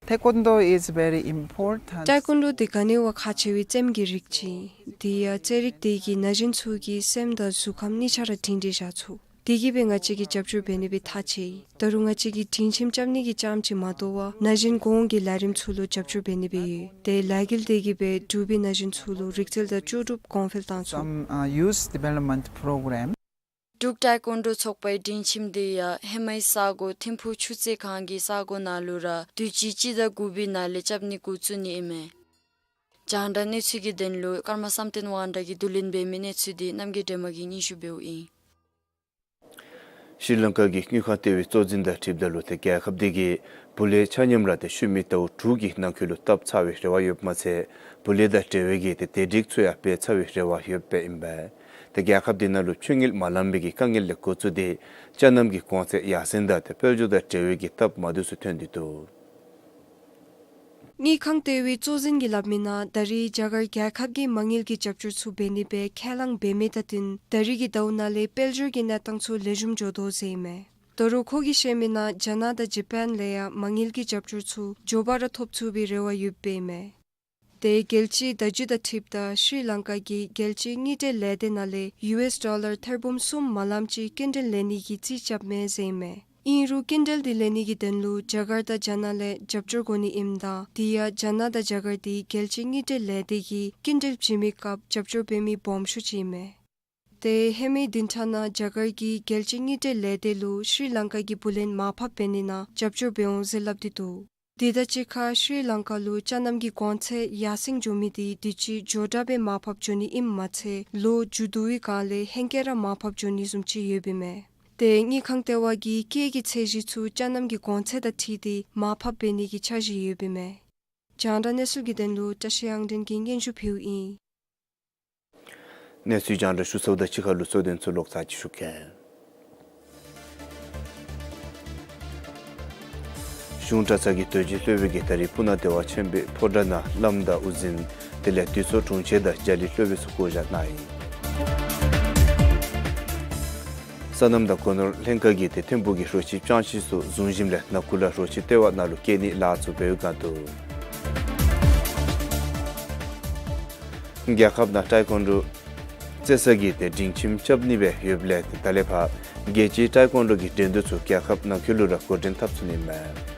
Taekwondo is very important. ཊའེ་ཀོན་ཌོ་འདི་ག་ནི་བ་ཁག་ཆེ་བའི་རྩེདམོ་གི་རིགས་ཅིག། དེ་ཡང་རྩེད་རིགས་དེ་གིས་ན་གཞོན་ཚུ་གི་སེམས་དང་གཟུགས་ཁམས་གཉིས་ཆ་ར་སྒྲིང་སྒྲིང་བཞག་ཚུགས། དེ་གིས་སྦེ་ང་བཅས་ཀྱིས་རྒྱབ་སྐྱོར་འབད་ནི་སྦེ་ཐག་བཅད་ཡི། ད་རུང་ང་བཅས་ཀྱིས་སྒྲིང་ཁྱིམ་རྐྱབ་ནི་གི་རྐྱངམ་ཅིག་མ་དོ་བར་ན་གཞོན་གོང་གི་ལས་རིམ་ཚུ་ལུ་རྒྱབ་སྐྱོར་འབད་ནི་སྦེ་ཡོད། ཏེ་ལས་འགུལ་དེ་གིས་སྦེ་འབྲུག་པའི་ན་གཞོན་ཚུ་ལུ་རིག་རྩལ་དང་ལྕོགས་གྲུབ་གོང་འཕེལ་བཏང་ཚུགས། Some, uh, youth development program. འབྲུག་ཊའེ་ཀོན་ཌོ་ཚོགས་པའི་སྒྲིང་ཁྱིམ་དེ་ཡང་ཧེ་མའི་ས་སྒོ་ཐིམ་ཕུག་ཆུ་ཚོད་ཁང་གི་ས་སྒོ་ནང་ལུ་ར་དུས་ཅི་སྤྱི་ཟླ་དགུ་པའི་ནང་ལས་རྐྱབ་ནི་འགོ་བཙུགས་ནི་ཨིན་མས། རྒྱང་བསྒྲགས་གནས་ཚུལ་གྱི་དོན་ལུ་ཀརྨ་བསམ་གཏན་དབང་གྲགས་ཀྱིས་བསྡུ་ལེན་འབད་མི་གནས་ཚུལ་འདི་རྣམ་རྒྱལ་སྒྲོལ་མ་གིས་སྙན་ཞུ་འབདཝ་ཨིན། ཤྲི་ལང་ཀ་གི་དངུལ་ཁང་ལྟེ་བའི་གཙོ་འཛིན་དང་འཁྲིལཝ་ད་ལུ་ཏེ་རྒྱལ་ཁབ་དེ་གིས་བུ་ལོན་ཆ་མཉམ་ར་ཏེ་ཤུལ་མའི་ཟླཝ་དྲུག་གི་ནང་འཁོད་ལུ་བཏབ་ཚར་བའི་རེ་བ་ཡོདཔ་མ་ཚད་བུ་ལོན་དང་འབྲེལ་བའི་གི་ཏེ་བདེ་སྒྲིག་ཚུ་ཡང་འབད་ཚར་བའི་རེ་བ་ཡོདཔ་ཨིན་པས། ཏེ་རྒྱལ་ཁབ་དེ་ནང་ལུ་ཕྱི་དངུལ་མ་ལང་པའི་གི་དཀའ་ངལ་ལས་འགོ་བཙུགས་ཏེ་ཅ་ལྔ་གི་གོང་ཚད་ཡར་སེང་དང་ཏེ་དཔལ་འབྱོར་དང་འབྲེལ་བའི་གི་སྟབས་མ་བདེཝ་ཚུ་ཐོན་ཏེ་འདུག། དངུལ་ཁང་ལྟེ་བའི་གཙོ་འཛིན་གྱིས་སླབ་མི་ནང་ད་རེས་རྒྱ་གར་རྒྱལ་ཁབ་ཀྱིས་མ་དངུལ་གྱི་རྒྱབ་སྐྱོར་ཚུ་འབད་ནི་སྦེ་ཁས་བླངས་འབད་མི་དང་བསྟུན་ད་རེས་ཀྱི་ཟླཝ་ནང་ལས་དཔལ་འབྱོར་གྱི་གནས་སྟངས་ཚུ་ལེགས་ཤོམ་འགྱོ་དོ་ཟེར་ཨིན་མས། ད་རུང་ཁོ་གིས་བཤད་མི་ནང་རྒྱ་ནག་དང་ཇ་པཱན་ལས་ཡང་མ་དངུལ་གྱི་རྒྱབ་སྐྱོར་ཚུ་མགྱོགས་པ་ར་ཐོབ་ཚུགས་པའི་རེ་བ་ཡོདཔ་ཨིན་མས། ཏེ་རྒྱལ་སྤྱིའི་བརྡ་བརྒྱུད་དང་འཁྲིལཝ་ད་ཤྲི་ལང་ཀ་གིས་རྒྱལ་སྤྱིའི་དངུལ་འབྲེལ་ལས་སྡེ་ནང་ལས་ཡུ་ཨེསི་ཌོ་ལར་ཐེར་འབུམ་གསུམ་མ་ལམ་ཅིག་སྐྱིན་འགྲུལ་ལེན་ནི་གི་རྩིས་རྐྱབ་མས་ཟེར་ཨིན་མས། ཨིན་རུང་སྐྱིན་འགྲུལ་འདི་ལེན་ནི་གི་དོན་ལུ་རྒྱ་གར་དང་རྒྱ་ནག་ལས་རྒྱབ་སྐྱོར་དགོ་ནི་ཨིནམ་ད་དེ་ཡང་རྒྱ་ནག་དང་རྒྱ་གར་འདི་རྒྱལ་སྤྱིའི་དངུལ་འབྲེལ་ལས་སྡེ་གིས་སྐྱིན་འགྲུལ་བྱིན་མི་སྐབས་རྒྱབ་སྐྱོར་འབད་མི་སྦོམ་ཤོས་ཅིག་ཨིན་མས། ཏེ་ཧེ་མའི་བདུན་ཕྲག་ནང་རྒྱ་གར་གྱིས་རྒྱལ་སྤྱིའི་དངུལ་འབྲེལ་ལས་སྡེ་ལུ་ཤྲི་ལང་ཀ་གི་བུ་ལོན་མར་ཕབ་འབད་ནི་ནང་རྒྱབ་སྐྱོར་འབད་འོང་ཟེར་སླབ་སྟེ་འདུག། དེ་དང་གཅིག་ཁར་ཤྲི་ལང་ཀ་ལུ་ཅ་རྣམ་གྱི་གོང་ཚད་ཡར་སེང་འགྱོ་མི་དེ་དུས་ཅི་མགྱོགས་དྲགས་སྦེ་མར་ཕབ་འགྱོ་ནི་ཨིནམ་མ་ཚད་ལོ་མཇུག་བསྡུ་བའི་སྒང་ལས་ཧེང་སྐལ་ར་མར་ཕབ་འགྱོ་ནི་བཟུམ་ཅིག་ཡོདཔ་ཨིན་མས། ཏེ་དངུལ་ཁང་ལྟེ་བ་གིས་སྐྱེད་ཀྱི་ཚད་གཞི་ཚུ་ཅ་རྣམ་གྱི་གོང་ཚད་དང་འཁྲིལ་ཏེ་མར་ཕབ་འབད་ནི་གི་འཆར་གཞི་ཡོདཔ་ཨིན་མས། རྒྱང་བསྒྲགས་གནས་ཚུལ་གྱི་དོན་ལུ་བཀྲ་ཤིས་དབྱངས་སྒྲོན་གྱིས་སྙན་ཞུ་ཕུལཝ་ཨིན། གནས་ཚུལ་རྒྱང་བསྒྲགས་ཞུ་ཚརཝ་དང་གཅིག་ཁར་ལུ་གཙོ་དོན་ཚུ་ལོག་ཚར་ཅིག་ཞུ་གེ། གཞུང་གྲྭ་ཚང་གི་དོལ་རྒྱལ་སློབ་དཔོན་གྱིས་ད་རིས་སྤུ་ན་བདེ་བ་ཆེན་པོའི་ཕོ་བྲང་ནང་བླམ་དང་དབུ་འཛིན་དེ་ལས་འདུས་ཚོགས་དྲུང་ཆེན་དང་རྒྱ་གླིང་སློབ་དཔོན་ཚུ་བསྐོ་བཞག་གནང་ཡི། སོ་ནམ་དང་སྒོ་ནོར་ལྷན་ཁག་གིས་ཏེ་ཐིམ་ཕུག་གི་རོ་ཁྱི་སྤྱང་ཁྱི་ཚུ་བཟུང་ཞིནམ་ལས་ནང་ཁུལ་ལུ་རོ་ཁྱི་ལྟེ་བ་ནང་ལུ་སྐྱེལ་ནིའི་ལཱ་ཚུ་འབད་བའི་སྒང་འདུག། རྒྱལ་ཁབ་ནང་ཊའེ་ཀོན་ཌོ་རྩེད་ས་གི་ཏེ་སྒྲིང་ཁྱིམ་རྐྱབ་ནི་སྦེ་ཡོདཔ་ལས་ཏེ་ད་ལས་ཕར་རྒྱལ་སྤྱིའི་ཊའེ་ཀོན་ཌོ་གི་འགྲན་བསྡུར་ཚུ་རྒྱལ་ཁབ་ནང་འཁོད་ལུ་ར་འགོ་འདྲེན་འཐབ་ཚུགས་ནི་མས།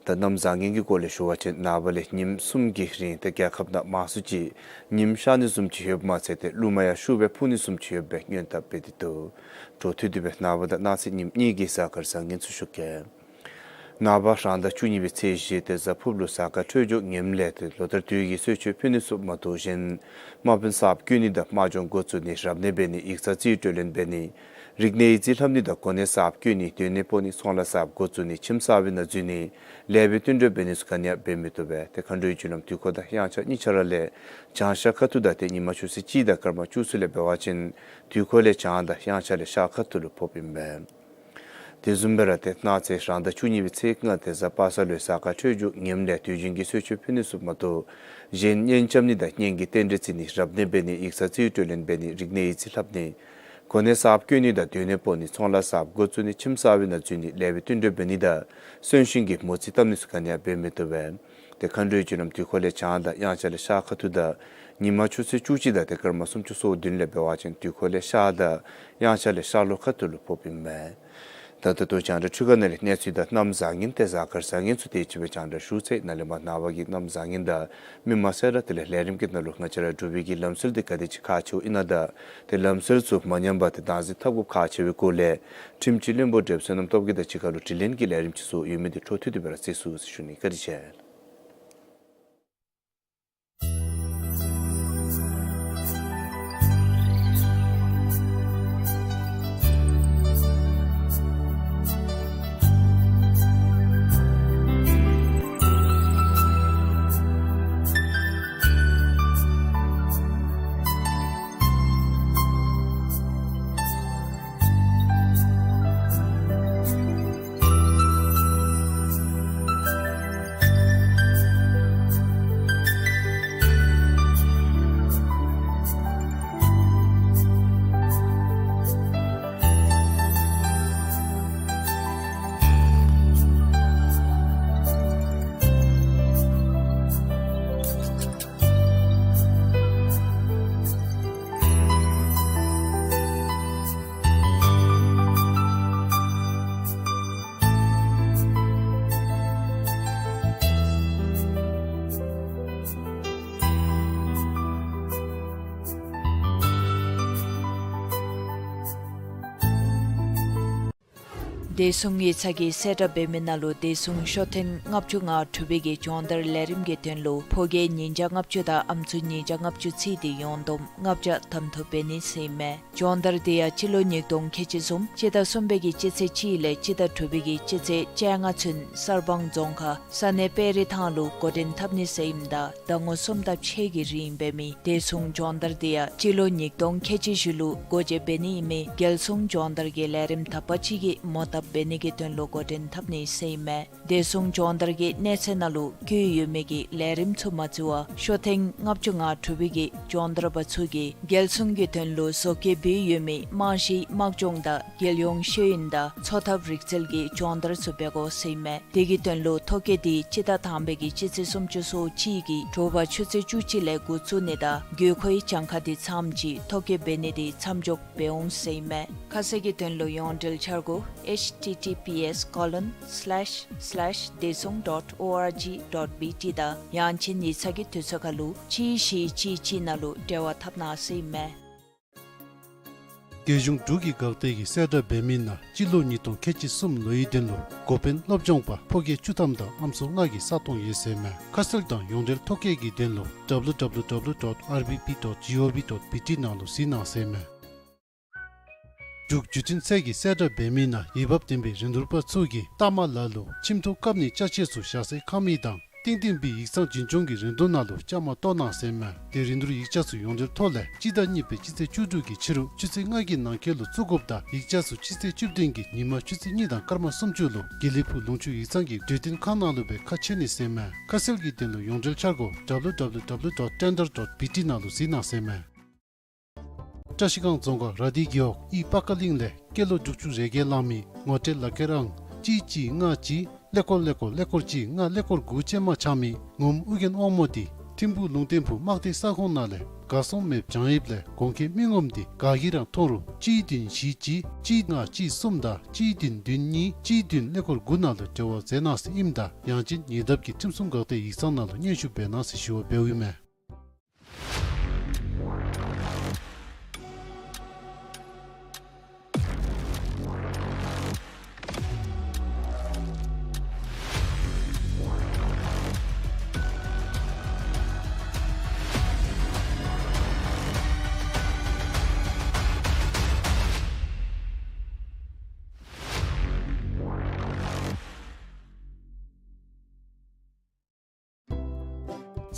ད་གནམ་བཟང་ངན་གྱི་སྐོར་ལས་ཞུ་བ་ཅིན་ནངས་པ་ལས་ཉིནམ་གསུམ་གྱི་རིང་ཏེ་རྒྱལ་ཁབ་ནང་མང་སུ་ཅིག་ཉིམ་ཤར་ནི་བཟུམ་ཅིག་ཡོདཔ་མ་ཚད་ཏེ་རླུང་མ་ཡང་ཤུགས་སྦེ་འཕུ་ནི་བཟུམ་ཅིག་ཡོད་པའི་སྔོན་དཔག་འབད་དེ་འདུག། འཕྲོ་མཐུད་དེ་སྦེ་ནངས་པ་དང་གནངས་ཚེ་ཉིནམ་གཉིས་ཀྱི་གཟའ་སྐར་བཟང་ངན་ཚུ་ཞུ་གེ། ནངས་པ་རང་ཟླ་བཅུ་གཉིས་པའི་ཚེས་བཞི་ཏེ་གཟའ་ཕུརཔ་ལུ་གཟའ་སྐར་འཕྲོད་སྦྱོར་ངནམ་ལས་ཏེ་ལོ་ལྟར་དུས་ཀྱི་གསོལ་མཆོད་ཕུལ་ནི་ཚུ་མ་གཏོགས་གཞན་དམག་དཔོན་གསརཔ་བསྐོ་ནི་དང་དམག་སྦྱོང་འགོ་བཙུགས་ནི་རབ་གནས་འབད་ནི་ཡིག་ཚང་རྩིས་སྤྲོད་ལེན་འབད་ནི་རིག་གནས་ཡིག་རྩིས་ལྷབ་ནི་དང་གོ་གནས་གསརཔ་བསྐོ་ནི་སྡོད་གནས་སྤོ་ནི་ཚོང་ལཱ་གསརཔ་འགོ་བཙུགས་ནི་ཁྱིམ་གསར་པའི་ནང་འཛུལ་ནི་ལེགས་པའི་བསྟུན་གྲོས་འབད་ནི་ཚུ་ག་ནི་ཡང་འབད་མི་བཏུབ་པས། ཏེ་མཁའ་འགྲོའི་རྒྱུ་ལམ་དུས་འཁོར་དང་དབྱངས་འཆར་གཉིས་ཆ་ར་ལས་བྱང་ཤར་ཁ་ཐུག་དང་ཏེ་ཉིན་མ་ཆུ་ཚོད་གཅིག་དང་སྐར་མ་བཅུ་གསུམ་ལས་འབད་བ་ཅིན་དུས་འཁོར་ལས་བྱང་དང་དབྱངས་འཆར་ལས་ཤར་ཁ་ཐུག་ལུ་ཕོགཔ་ཨིན་པས། དེ་བཟུམ་སྦེ་ར་ཏེ་གནངས་ཚེ་རང་ཟླ་བཅུ་གཉིས་པའི་ཚེས་ལྔ་ཏེ་གཟའ་པ་སངས་ལུ་གཟའ་སྐར་འཕྲོད་སྦྱོར་ངནམ་ལས་དུས་རྒྱུན་གྱི་གསོལ་མཆོད་ཕུལ་ནི་ཚུ་མ་གཏོགས་གཞན་གཉེན་རྐྱབ་ནི་དང་གཉེན་གྱི་རྟེན་འབྲེལ་བརྩི་ནི་རབ་གནས་འབད་ནི་ཡིག་ཚང་རྩིས་སྤྲོད་ལེན་འབད་ནི་རིག་གནས་ཡིག་རྩིས་ལྷབ་ནི་གོ་གནས་གསརཔ་བསྐོ་ནི་དང་སྡོད་གནས་སྤོ་ནི་ཚོང་ལཱ་གསརཔ་འགོ་བཙུགས་ནི་ཁྱིམ་གསར་པའི་ནང་འཛུལ་ནི་ལེགས་པའི་བསྟུན་གྲོས་འབད་ནི་དང་གསོན་གཤིན་གྱི་མོ་རྩིས་བཏབ་ནི་ཚུ་ག་ནི་ཡང་འབད་མི་བཏུབ་པས། ཏེ་མཁའ་འགྲོའི་རྒྱུ་ལམ་དུས་འཁོར་ལས་བྱང་དང་དབྱངས་འཆར་ལས་ཤར་ཁ་ཐུག་དང་ཉིན་མ་ཆུ་ཚོད་བཅུ་གཅིག་དང་ཏེ་སྐར་མ་སུམ་ཅུ་སོ་བདུན་ལས་འབད་བ་ཅིན་དུས་འཁོར་ལས་ཤར་དང་དབྱངས་འཆར་ལས་ཤར་ལྷོ་ཁ་ཐུག་ལུ་ཕོགཔ་ཨིན་མས། ད་ད་ལྟོ་རྒྱང་བསྒྲགས་འཕྲུལ་ཁང་ནང་ལས་གནས་ཚུལ་དང་གནམ་བཟང་ངན་ཏེ་གཟའ་སྐར་བཟང་ངན་ཚུ་དེ་ཅིག་སྦེ་རྒྱང་བསྒྲགས་ཞུ་ཚར་ཡི། ནཱ་ལས་མར་ནངས་པ་གི་གནམ་བཟང་ངན་དང་མི་མ་གསལ་ར་དེ་ལས་ལས་རིམ་གྱི་ནང་ལུ་ང་བཅས་ར་འབྲུག་པའི་གི་ལམ་སྲོལ་འདི་ག་དེ་ཅིག་ཁག་ཆེཝ་ཨིན་ན་དང་ཏེ་ལམ་སྲོལ་ཚུ་མ་ཉམས་པར་ཏེ་བདག་འཛིན་འཐབ་དགོཔ་ཁག་ཆེ་བའི་སྐོར་ལས་ཁྲིམས་སྤྱི་བློན་པོ་བགྲེསཔ་བསོད་ནམས་སྟོབས་རྒྱས་དང་གཅིག་ཁར་ལུ་དྲི་ལན་གྱི་ལས་རིམ་ཅིག་བཟོ་ཡོད་མི་འདི་འཕྲོ་མཐུད་དེ་སྦེ་ར་གཟིགས་ཚུགས་ཟེར་ཞུ་ནི། བཀའ་དྲིན་ཆེ། བདེ་སྲུང་ཡིག་ཚང་གིས་གསལ་བསྒྲགས་འབད་མི་ནང་ལུ་བདེ་སྲུང་ཤོག་ཐེངས་ལྔ་བཅུ་ང་དྲུག་པའི་གི་སྦྱོང་བརྡར་ལས་རིམ་གྱི་དོན་ལུ་ཕོ་སྐྱེས་ཉིས་བརྒྱ་ལྔ་བཅུ་དང་ཨམ་སྲུ་ཉིས་བརྒྱ་ལྔ་བཅུ་ཚུད་དེ་ཡོངས་བསྡོམས་ལྔ་བརྒྱ་གདམ་འཐུ་འབད་ནི་ཟེར་ཨིན་མས། སྦྱོང་བརྡར་དེ་ཡང་སྤྱི་ལོ་ཉིས་སྟོང་ཁལ་གཅིག་གསུམ་སྤྱི་ཟླ་གསུམ་པའི་གི་སྤྱི་ཚེས་གཅིག་ལས་སྤྱི་ཟླ་དྲུག་པའི་གི་སྤྱི་ཚེས་བཅོ་ལྔ་ཚུན་གསར་སྤང་རྫོང་ཁག་ས་གནས་དཔལ་རི་ཐང་ལུ་འགོ་འདྲེན་འཐབ་ནི་ཟེར་ཨིནམ་ད་ཟླ་ངོ་གསུམ་དང་ཕྱེད་ཀྱི་རིང་འབད་མི་བདེ་སྲུང་སྦྱོང་བརྡར་དེ་ཡང་སྤྱི་ལོ་ཉིས་སྟོང་ཁལ་གཅིག་བཞི་ལུ་སྒོ་འབྱེད་འབད་ནི་ཨིན་མི་རྒྱལ་སྲུང་སྦྱོང་བརྡར་གྱི་ལས་རིམ་དག་པ་ཅིག་གི་མོ་བཏབ་ འབད་ནི་གི་དོན་ལུ་འགོ་འདྲེན་འཐབ་ནི་ཟེར་ཨིན་མས། བདེ་སྲུང་སྦྱོང་བརྡར་གྱི་གནས་ཚད་ནང་ལུ་བཀོད་ཡོད་མི་གི་ལས་རིམ་ཚུ་མ་བརྩི་བར་ཤོ་ཐེངས་ལྔ་བཅུ་ང་དྲུག་པའི་གི་སྦྱོང་བརྡར་པ་ཚུ་གིས་རྒྱལ་སྲུང་གི་དོན་ལུ་བཟོ་བཀོད་འབད་ཡོད་མི་རྨང་གཞི་དམག་སྦྱོང་དང་རྒྱལ་ཡོངས་ཤེས་ཡོན་དང་འཚོ་ཐབས་རིག་རྩལ་གྱི་སྦྱོང་བརྡར་ཚུ་འབད་དགོ་ཟེར་ཨིན་མས། དེ་གི་དོན་ལུ་ཐོ་བཀོད་འདི་སྤྱི་ཟླ་དང་པའི་གི་སྤྱི་ཚེས་སུམ་ཅུ་སོ་གཅིག་གི་དྲོ་པ་ཆུ་ཚོད་བཅུ་གཅིག་ལས་འགོ་བཙུགས་ནི་དང་དགོས་མཁོའི་གྱངས་ཁ་འདི་ཚངམ་ཅིག་ཐོ་བཀོད་འབད་ནི་འདི་མཚམས་འཇོག་འབད་འོང་ཟེར་ཨིན་མས། ཁ་གསལ་གྱི་དོན་ལུ་ཡོངས་འབྲེལ་འཆར་སྒོ་H T T P S colon slash slash desong dot O R G dot B T དང་ཡང་ཅིན་ཡིག་ཚང་གི་དུས་ཚོད་ཁར་ལུ་གཅིག་བཞི་གཅིག་གཅིག་ནང་ལུ་འབྲེལ་བ་འཐབ་གནང་ཟེར་ཨིན་མས། རྒྱལ་གཞུང་འབྲུག་གི་འགག་སྡེ་གིས་གསལ་བསྒྲགས་འབད་མི་ནང་སྤྱི་ལོ་ཉིས་སྟོང་ཁལ་གཅིག་གསུམ་ལོའི་དོན་ལུ་འགོ་དཔོན་སློབ་སྦྱོང་པ་ཕོ་སྐྱེས་བཅུ་ཐམ་དང་ཨམ་སྲུ་ལྔ་གི་ས་སྟོང་ཡོད་ཟེར་མས། ཁ་གསལ་དང་ཡོངས་འབྲེལ་ཐོ་བཀོད་ཀྱི་དོན་ལུ W W W dot R B P dot G O V dot B T ནང་ལུ་གཟིགས་གནང་ཟེར་མས། འབྲུག་བརྒྱུད་འཕྲིན་ཚད་ཀྱིས་གསལ་བསྒྲགས་འབད་མི་ནང་འོས་འབབ་ལྡན་པའི་རིན་བསྡུར་པ་ཚུ་གིས་ལྟ་མ་ལ་ལུ་ཁྱིམ་ཐོག་བཀབ་ནིའི་ཅ་ཆས་ཚུ་བཞག་སའི་ཁང་མིག་དང་ཏིང་ཏིང་སྦིས་ཡིག་ཚང་འཛིན་སྐྱོང་གི་རིན་བསྡུར་ནང་ལུ་བཅའ་མར་གཏོགས་གནང་ཟེར་མས། དེ་རིན་བསྡུར་ཡིག་ཆ་ཚུ་ཡོངས་འབྲེལ་ཐོག་ལས་སྤྱི་ཟླ་གཉིས་པའི་སྤྱི་ཚེས་བཅུ་དྲུག་གི་ཕྱི་རུ་ཆུ་ཚོད་ལྔ་གི་ནང་འཁོད་ལུ་བཙུགས་དགོཔ་དང་ཡིག་ཆ་ཚུ་སྤྱི་ཚེས་བཅུ་བདུན་གྱི་ཉིན་མ་ཆུ་ཚོད་གཉིས་དང་སྐར་མ་སུམ་ཅུ་ལུ་དགེ་ལེགས་ཕུག་ལུང་ཕྱོགས་ཡིག་ཚང་གི་གྲོས་བསྟུན་ཁང་ནང་ལུ་སྦེ་ཁ་ཕྱེ་ནི་ཟེར་མས། ཁ་གསལ་གྱི་དོན་ལུ་ཡོངས་འབྲེལ་འཆར་སྒོ་W W W dot tender dot B T ནང་ལུ་གཟིགས་གནང་ཟེར་མས། བཀྲ་ཤིས་སྒང་རྫོང་ཁག་ར་དྷི་རྒེད་འོག་དབྱི་པ་ཀ་གླིང་ལས་སྐྱེས་ལོ་དྲུག་ཅུ་རེ་བརྒྱད་ལང་མི་ངོ་སྤྲོད་ལག་ཁྱེར་ཨང་གཅིག་གཅིག་ལྔ་གཅིག་ཀླད་ཀོར་ཀླད་ཀོར་ཀླད་ཀོར་གཅིག་ལྔ་ཀླད་ཀོར་དགུ་ཅན་མ་ཆགས་མི་ངོམ་ཨོ་རྒྱན་དབང་མོ་འདི་ཐིམ་ཕུག་ལུང་བསྟན་ཕུག་དམག་སྡེ་ས་ཁོངས་ནང་ལས་གར་སོང་མེདཔ་བྱང་ཡོདཔ་ལས་གོང་འཁོད་མི་ངོམ་འདི་ག་གིས་ར་མཐོང་རུང་གཅིག་བདུན་བཞི་གཅིག་གཅིག་ལྔ་གཅིག་གསུམ་དང་གཅིག་བདུན་བདུན་གཉིས་གཅིག་བདུན་ཀླད་ཀོར་དགུ་ནང་ལུ་འབྲེལ་བ་མཛད་གནང་ཟེར་ཨིནམ་ད་ཡང་ཅིན་ཉེ་འདབས་ཀྱི་ཁྲིམས་སྲུང་འགག་སྡེའི་ཡིག་ཚང་ནང་ལུ་སྙན་ཞུ་འབད་གནང་ཟེར་ཞུ་བ་འབདཝ་ཨིན་མས།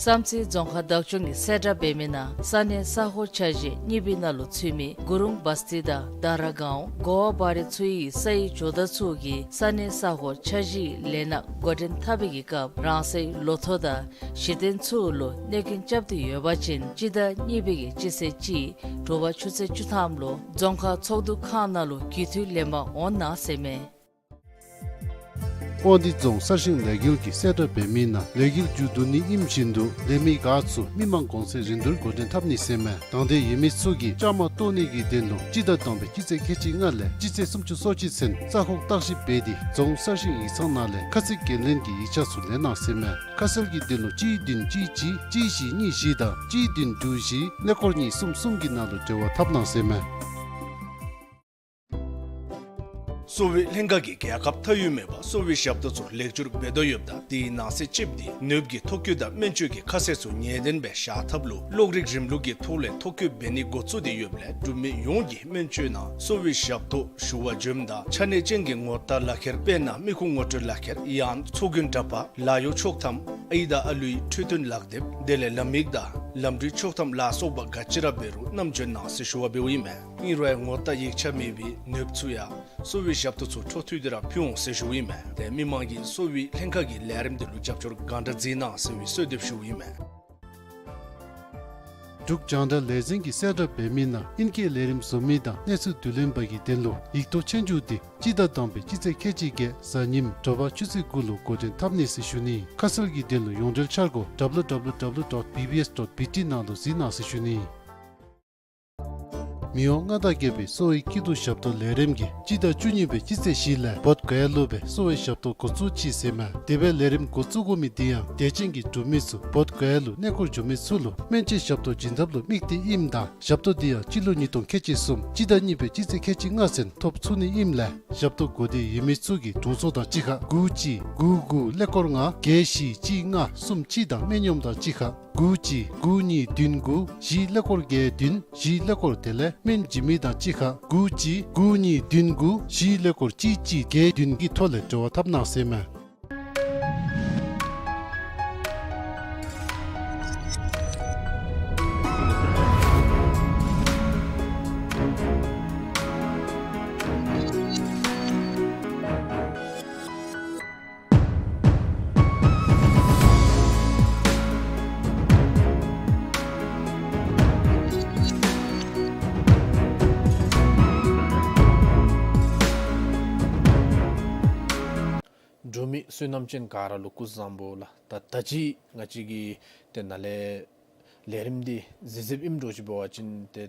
བསམ་རྩེ་རྫོང་ཁག་བདག་སྐྱོང་གིས་གསལ་བསྒྲགས་འབད་མི་ནང་ས་གནས་ས་ཧོར་ཆ་བཞི་གཉིས་པའི་ནང་ལུ་ཚུད་མི་གུ་རུང་བ་སྟི་དང་དྷ་ར་གའོན་གོ་བ་བ་རི་ཚུ་ཡི་ས་ཡི་ཇོ་བདག་ཚུ་གིས་ས་གནས་ས་ཧོར་ཆ་བཞི་ཡི་ལས་སྣ་འགོ་འདྲེན་འཐབ་པའི་གི་སྐབས་རང་སོའི་ལོ་ཐོ་དང་གཞི་རྟེན་ཚུ་ལུ་གནོད་སྐྱོན་རྐྱབ་སྟེ་ཡོད་པ་ཅིན་སྤྱི་ཟླ་གཉིས་པའི་གི་སྤྱི་ཚེས་གཅིག་དྲོ་པ་ཆུ་ཚོད་བཅུ་ཐམ་ལུ་རྫོང་ཁག་ཚོགས་འདུ་ཁང་ནང་ལུ་རྒུད་འཐུས་ལེན་པར་འོང་གནང་ཟེར་མས། དབང་འདུས་རྫོང་གསར་ཤིང་ལས་འགུལ་གྱིས་གསལ་བསྒྲགས་འབད་མི་ནང་ལས་འགུལ་མཇུག་བསྡུ་ནི་ཨིནམ་བཞིན་དུ་ལས་མི་འགོ་ཚུགས་མི་མང་གོང་ཚད་རིན་བསྡུར་འགོ་འདྲེན་འཐབ་ནི་ཟེར་མས། དང་འདོད་ཡོད་མི་ཚུ་གིས་བཅའ་མར་གཏོགས་ནི་གི་དོན་ལུ་སྤྱི་ཟླ་དང་པའི་སྤྱི་ཚེས་ཁལ་གཅིག་ལྔ་ལས་སྤྱི་ཚེས་སུམ་ཅུ་སོ་གཅིག་ཚུན་རྩ་ཁོག་བརྟག་ཞིབ་འབད་དེ་རྫོང་གསར་ཤིང་ཡིག་ཚང་ནང་ལས་ཁ་ཚིག་འགན་ལེན་གྱི་ཡིག་ཆ་ཚུ་ལེན་གནང་ཟེར་མས། ཁ་གསལ་གྱི་དོན་ལུ་གཅིག་བདུན་གཅིག་གཅིག་གཅིག་བཞི་གཉིས་བཞི་དང་གཅིག་བདུན་དྲུག་བཞི་ཀླད་ཀོར་གཉིས་གསུམ་གསུམ་གྱི་ནང་ལུ་འབྲེལ་བ་འཐབ་གནང་ཟེར་མས། གསོ་བའི་ལྷན་ཁག་གིས་རྒྱལ་ཁབ་མཐའ་དབུས་མེད་པར་གསོ་བའི་ཞབས་ཏོག་ཚུ་ལེགས་བཅོས་འབད་དོ་ཡོདཔ་ད་དེའི་ནང་གསེས་ལྕེབས་འདི་ནོར་བུ་གི་ཐོ་བཀོད་དང་སྨན་བཅོས་ཀྱི་ཁ་གསལ་ཚུ་ངེས་གཏན་སྦེ་བཞག་ཐབས་ལུ་གློག་རིག་རིམ་ལུགས་ཀྱི་ཐོག་ལས་ཐོ་བཀོད་འབད་ནི་འགོ་བཙུགས་ཏེ་ཡོདཔ་ལས་འབྲུག་མི་ཡོངས་ཀྱིས་སྨན་བཅོས་ནང་གསོ་བའི་ཞབས་ཏོག་ཞུ་བར་འབྱོནམ་ད་ཆ་གནས་ཅན་གྱི་ངོ་རྟགས་ལག་ཁྱེར་དཔེར་ན་མི་ཁུངས་ངོ་སྤྲོད་ལག་ཁྱེར་ཡང་ཚོགས་རྒྱུན་འདྲ་པར་ལཱ་གཡོག་ཆོག་ཐམ་ཨའི་དང་ཨ་ལུའི་འཕྲོད་བསྟེན་ལག་དེབ་དེ་ལས་ལམ་ཡིག་དང་ལམ་འགྲུལ་ཆོག་ཐམ་ལ་སོགས་པ་ག་ཅི་ར་འབད་རུང་བསྣམ་འབྱོན་གནང་ཟེར་ཞུ་བ་འབདཝ་ཨིན་མས། ཨིན་རུང་ངོ་རྟགས་ཡིག་ཆ་མེད་པའི་ནོར་བུ་ཚུ་ཡང་གསོ་བའི་ཞབས་ཏོག་ཚུ་འཕྲོ་མཐུད་དེ་ར་ཕུལ་འོང་ཟེར་ཞུཝ་ཨིན་མས། ཏེ་མི་མང་གིས་གསོ་བའི་ལྷན་ཁག་གི་ལས་རིམ་དེ་ལུ་རྒྱབ་སྐྱོར་གང་དྲག་མཛད་གནང་ཟེར་བའི་གསོལ་འདེབས་ཞུཝ་ཨིན་མས། འབྲུག་རྒྱང་བསྒྲགས་ལས་འཛིན་གྱིས་གསལ་བསྒྲགས་འབད་མི་ནང་ཨིན་སྐད་ལས་རིམ་བཟོ་མི་དང་གནས་ཚུལ་བསྡུ་ལེན་པ་གི་དོན་ལུ་ཡིག་ཐོག་ཆོས་རྒྱུགས་འདི་སྤྱི་ཟླ་དང་པའི་སྤྱི་ཚེས་ཁལ་གཅིག་བརྒྱད་གཟའ་ཉིམ་དྲོ་པ་ཆུ་ཚོད་དགུ་ལུ་འགོ་འདྲེན་འཐབ་ནི་ཟེར་ཞུ་ནི། ཁ་གསལ་གྱི་དོན་ལུ་ཡོངས་འབྲེལ་འཆར་སྒོ་W W W dot B B S dot B T ནང་ལུ་གཟིགས་གནང་ཟེར་ཞུ་ནི། མི་དབང་མངའ་བདག་རྒྱལ་པོའི་གསོ་བའི་སྐྱིད་སྡུག་ཞབས་ཏོག་ལས་རིམ་གྱིས་སྤྱི་ཟླ་བཅུ་གཉིས་པའི་སྤྱི་ཚེས་བཞི་ལས་བོདྷ་ག་ཡ་ལུ་སྦེ་གསོ་བའི་ཞབས་ཏོག་འགོ་བཙུགས་ཅི་ཟེར་མས། དེ་སྦེ་ལས་རིམ་འགོ་བཙུགས་དགོ་མི་འདི་ཡང་དད་ཅན་གྱི་འབྲུག་མི་ཚུ་བོདྷ་ག་ཡ་ལུ་གནས་སྐོར་འགྱོ་མི་ཚུ་ལུ་སྨན་བཅོས་ཞབས་ཏོག་བྱིན་ཐབས་ལུ་དམིགས་ཏེ་ཨིནམ་ད་ཞབས་ཏོག་འདི་ཡང་སྤྱི་ལོ་ཉིས་སྟོང་ཁལ་གཅིག་གསུམ་སྤྱི་ཟླ་གཉིས་པའི་སྤྱི་ཚེས་ཁལ་གཅིག་ལྔ་ཚུན་ཐོབ་ཚུགས་ནི་ཨིནམ་ལས་ཞབས་ཏོག་དགོས་འདོད་ཡོད་མི་ཚུ་གིས་དྲུང་འཚོ་དང་གཅིག་ཁར་དགུ་གཅིག་དགུ་དགུ་ཀླད་ཀོར་ལྔ་བརྒྱད་བཞི་གཅིག་ལྔ་གསུམ་གཅིག་དང་སྨན་གཡོགམ་དང་གཅིག་ཁར་དགུ་གཅིག་དགུ་གཉིས་བདུན་དགུ་བཞི་ཀླད་ཀོར་བརྒྱད་བདུན་བཞི་ཀླད་ཀོར་དེ་ལས་སྨན་བྱིན་མི་དང་གཅིག་ཁར་དགུ་གཅིག་དགུ་གཉིས་བདུན་དགུ་བཞི་ཀླད་ཀོར་གཅིག་གཅིག་བརྒྱད་བདུན་གྱི་ཐོག་ལས་འབྲེལ་བ་འཐབ་གནང་ཟེར་མས། བསོད་ནམས་ཅན་ག་ར་ལུ་སྐུ་གཟུགས་བཟང་པོ་ལགས། ད་ད་ཅི་ང་བཅས་ཀྱི་ཏེ་ནཱ་ལས་ལས་རིམ་འདི་གཟིགས་གཟིགསཔ་ཨིནམ་འདྲཝ་ཅིག་འབད་བ་ཅིན་ཏེ་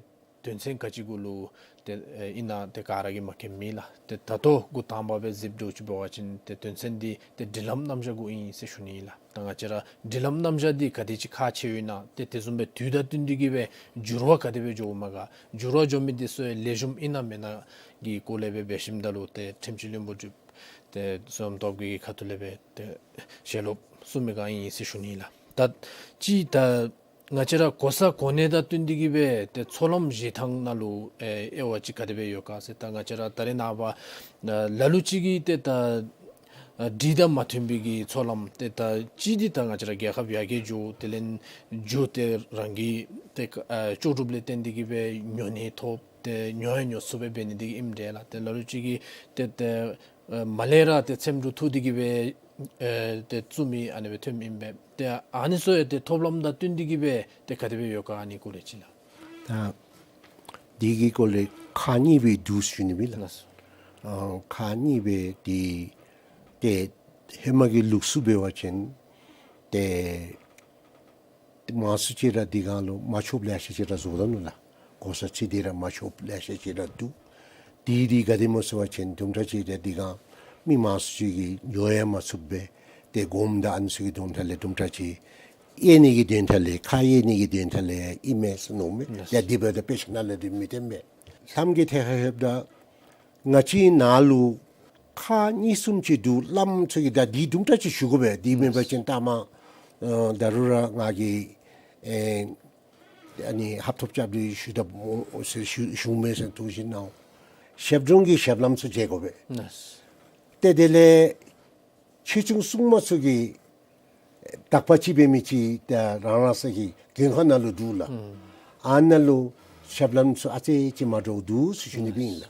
དོན་ཚན་ག་ཅི་གུ་ལུ་ཏེ་ཨེ་ཨིན་ན་ཏེ་ག་ར་གིས་མ་མཁྱེནམ་མེད་ལགས། ཏེ་ད་ལྟོ་འགོ་དང་པ་སྦེ་གཟིགསཔ་འདྲཝ་ཅིག་འབད་བ་ཅིན་ཏེ་དོན་ཚན་འདི་ཏེ་སྒྲིག་ལམ་རྣམ་གཞག་གུ་ཨིན་ཟེར་ཞུ་ནི་ལགས། ད་ང་བཅས་ར་སྒྲིག་ལམ་རྣམ་གཞག་འདི་ག་དེ་ཅིག་ཁག་ཆེཝ་ཨིན་ན་ཏེ་དེ་བཟུམ་སྦེ་དུས་དང་བསྟུན་ཏེ་གི་སྦེ་འགྱུར་བ་ག་དེ་སྦེ་འགྱོཝ་མས་ག། འགྱུར་བ་འགྱོ་མི་འདི་ཚུ་ལེགས་ཤོམ་ཨིན་ན་མེན་ན་གི་སྐོར་ལས་སྦེ་འབད་ཞིནམ་ད་ལུ་ཏེ་ཁྲིམས་སྤྱི་བློན་པོ་མཆོག་ཏེ་བསོད་ནམས་སྟོབས་རྒྱས་ཁ་ཐུག་ལས་སྦེ་ཏེ་ཞལ་སློབ་གསུང་མི་ག་ཨིན་ཟེར་ཞུ་ནི་ལགས། ད་ཅི་ད་ང་བཅས་ར་གོ་ས་གོ་གནས་དང་བསྟུན་ཏེ་གི་སྦེ་ཏེ་ཚོགས་ལམ་བཞེས་ཐངས་ནང་ལུ་ཨེ་དབྱེ་བ་ཅིག་ག་དེ་སྦེ་ཡོད་ག་ཟེར། ད་ང་བཅས་ར་ད་རེས་ནངས་པ་ལ་ལུ་ཅིག་གིས་ཏེ་ད་ཨ་སྒྲིག་དང་མ་མཐུན་པའི་གི་ཚོགས་ལམ་ཏེ་ད་ཅི་འདི་ད་ང་བཅས་ར་རྒྱལ་ཁབ་ཡར་རྒྱས་འགྱོ་དེ་ལས་འགྱོ་སྟེ་རང་གི་ཏེ་ཨ་ལྕོགས་གྲུབ་ལས་བརྟེན་ཏེ་གི་སྦེ་ཉོ་ནི་ཐོབ་ཏེ་ཉོ་ཡང་ཉོ་ཚུགསཔ་སྦེ་འབད་ནི་འདི་གིས་ཨིནམ་འདྲས་ལགས། ཏེ་ལ་ལུ་ཅིག་གིས་ཏེ་ཏེ་ཨ་མར་ལས་ར་ཏེ་འཚེམ་དྲུབ་འཐུ་སྟེ་གི་སྦེ་ཨེ་ཏེ་བཙུགས་མི་ཨ་ནི་སྦེ་ཐོནམ་ཨིན་པས། ཏེ་ཨ་ནི་ཚུ་ཡང་ཏེ་ཐོབ་ལམ་དང་བསྟུན་ཏེ་གི་སྦེ་ཏེ་ག་དེ་སྦེ་ཡོད་ག་ཨ་ནི་སྐོར་ལས་ཅིག་ལགས། ད་འདི་གི་སྐོར་ལས་ཁག་གཉིས་སྦེ་འདུག་ཟེར་ཞུ་ནི་ཨིན་ལགས། ལགས་སོ། ཨ་ཁག་གཉིས་སྦེ་འདི་ཏེ་ཧེ་མ་གི་ལུགས་སྲོལ་འབད་བ་ཅིན་ཏེ་མང་སུ་ཅིག་ར་འདི་སྒང་ལུ་མ་ཆོགཔ་ལེ་ཤ་ཅིག་ར་བཟོ་དོ་ནུག་ལགས། གོ་ས་ཅིག་འདི་ར་མ་ཆོགཔ་ལེ་ཤ་ཅིག་ར་འདུག། འདི་འདི་ག་དེ་སྨོ་ཟེར་བ་ཅིན་དུམ་གྲ་ཅིག་ར་འདི་སྒང་མི་མང་སུ་ཅིག་གིས་ཉོ་ཡང་མ་ཚུགསཔ་སྦེ་ཏེ་སྒོམ་དང་ཨ་ནི་ཚུ་གི་དོན་དག་ལས་དུམ་གྲ་ཅིག་དབྱེ་ནི་གི་དོན་དག་ལས་ཁག་དབྱེ་ནི་གི་དོན་དག་ལས་ཨིན་མས་ཟེར་མནོཝ་མས། ལགས། ཡ་འདི་འབདཝ་ད་དཔེ་ཆ་ནང་ལས་འདི་མི་བདེན་པས། ལྷམ་གྱི་ཐད་ཁར་ལྷོདཔ་ད་ང་བཅས་ནཱ་ལུ་ཁག་གཉིས་གསུམ་ཅིག་འདུག། བླམ་ཚུ་གིས་ད་འདི་དུམ་གྲ་ཅིག་ཞུ་དགོ་པས། འདི་མེན་པ་ཅིན་ལྟ་མ་ཨ་ད་རུང་ར་ང་གིས་ཨེ་ཨ་ནི་ཧབ་ཐོབ་རྐྱབ་སྟེ་ཞུ་ད་མོ་ཟེར་ཞུ་ཞུཝ་མས་ཟེར་ཐུགས་བཞེད་གནང་། ཞབས་དྲུང་གི་ཞབས་ལྷམ་ཚུ་མཇལ་དགོ་པས། ལགས། ཏེ་དེ་ལས་ཆོས་སྐྱོང་སྲུང་མ་ཚུ་གི་དག་པ་ཅིག་འབད་མི་ཅིག་ད་རང་རང་སོའི་གི་མགོན་ཁང་ནང་ལུ་འདུག་ལགས། ཨ་ནཱ་ལུ་ཞབས་ལྷམ་ཚུ་ཨ་ཙི་ཅིག་མ་འདྲཝ་འདུག་ཟེར་ཞུ་ནི་སྦེ་ཨིན་ལགས།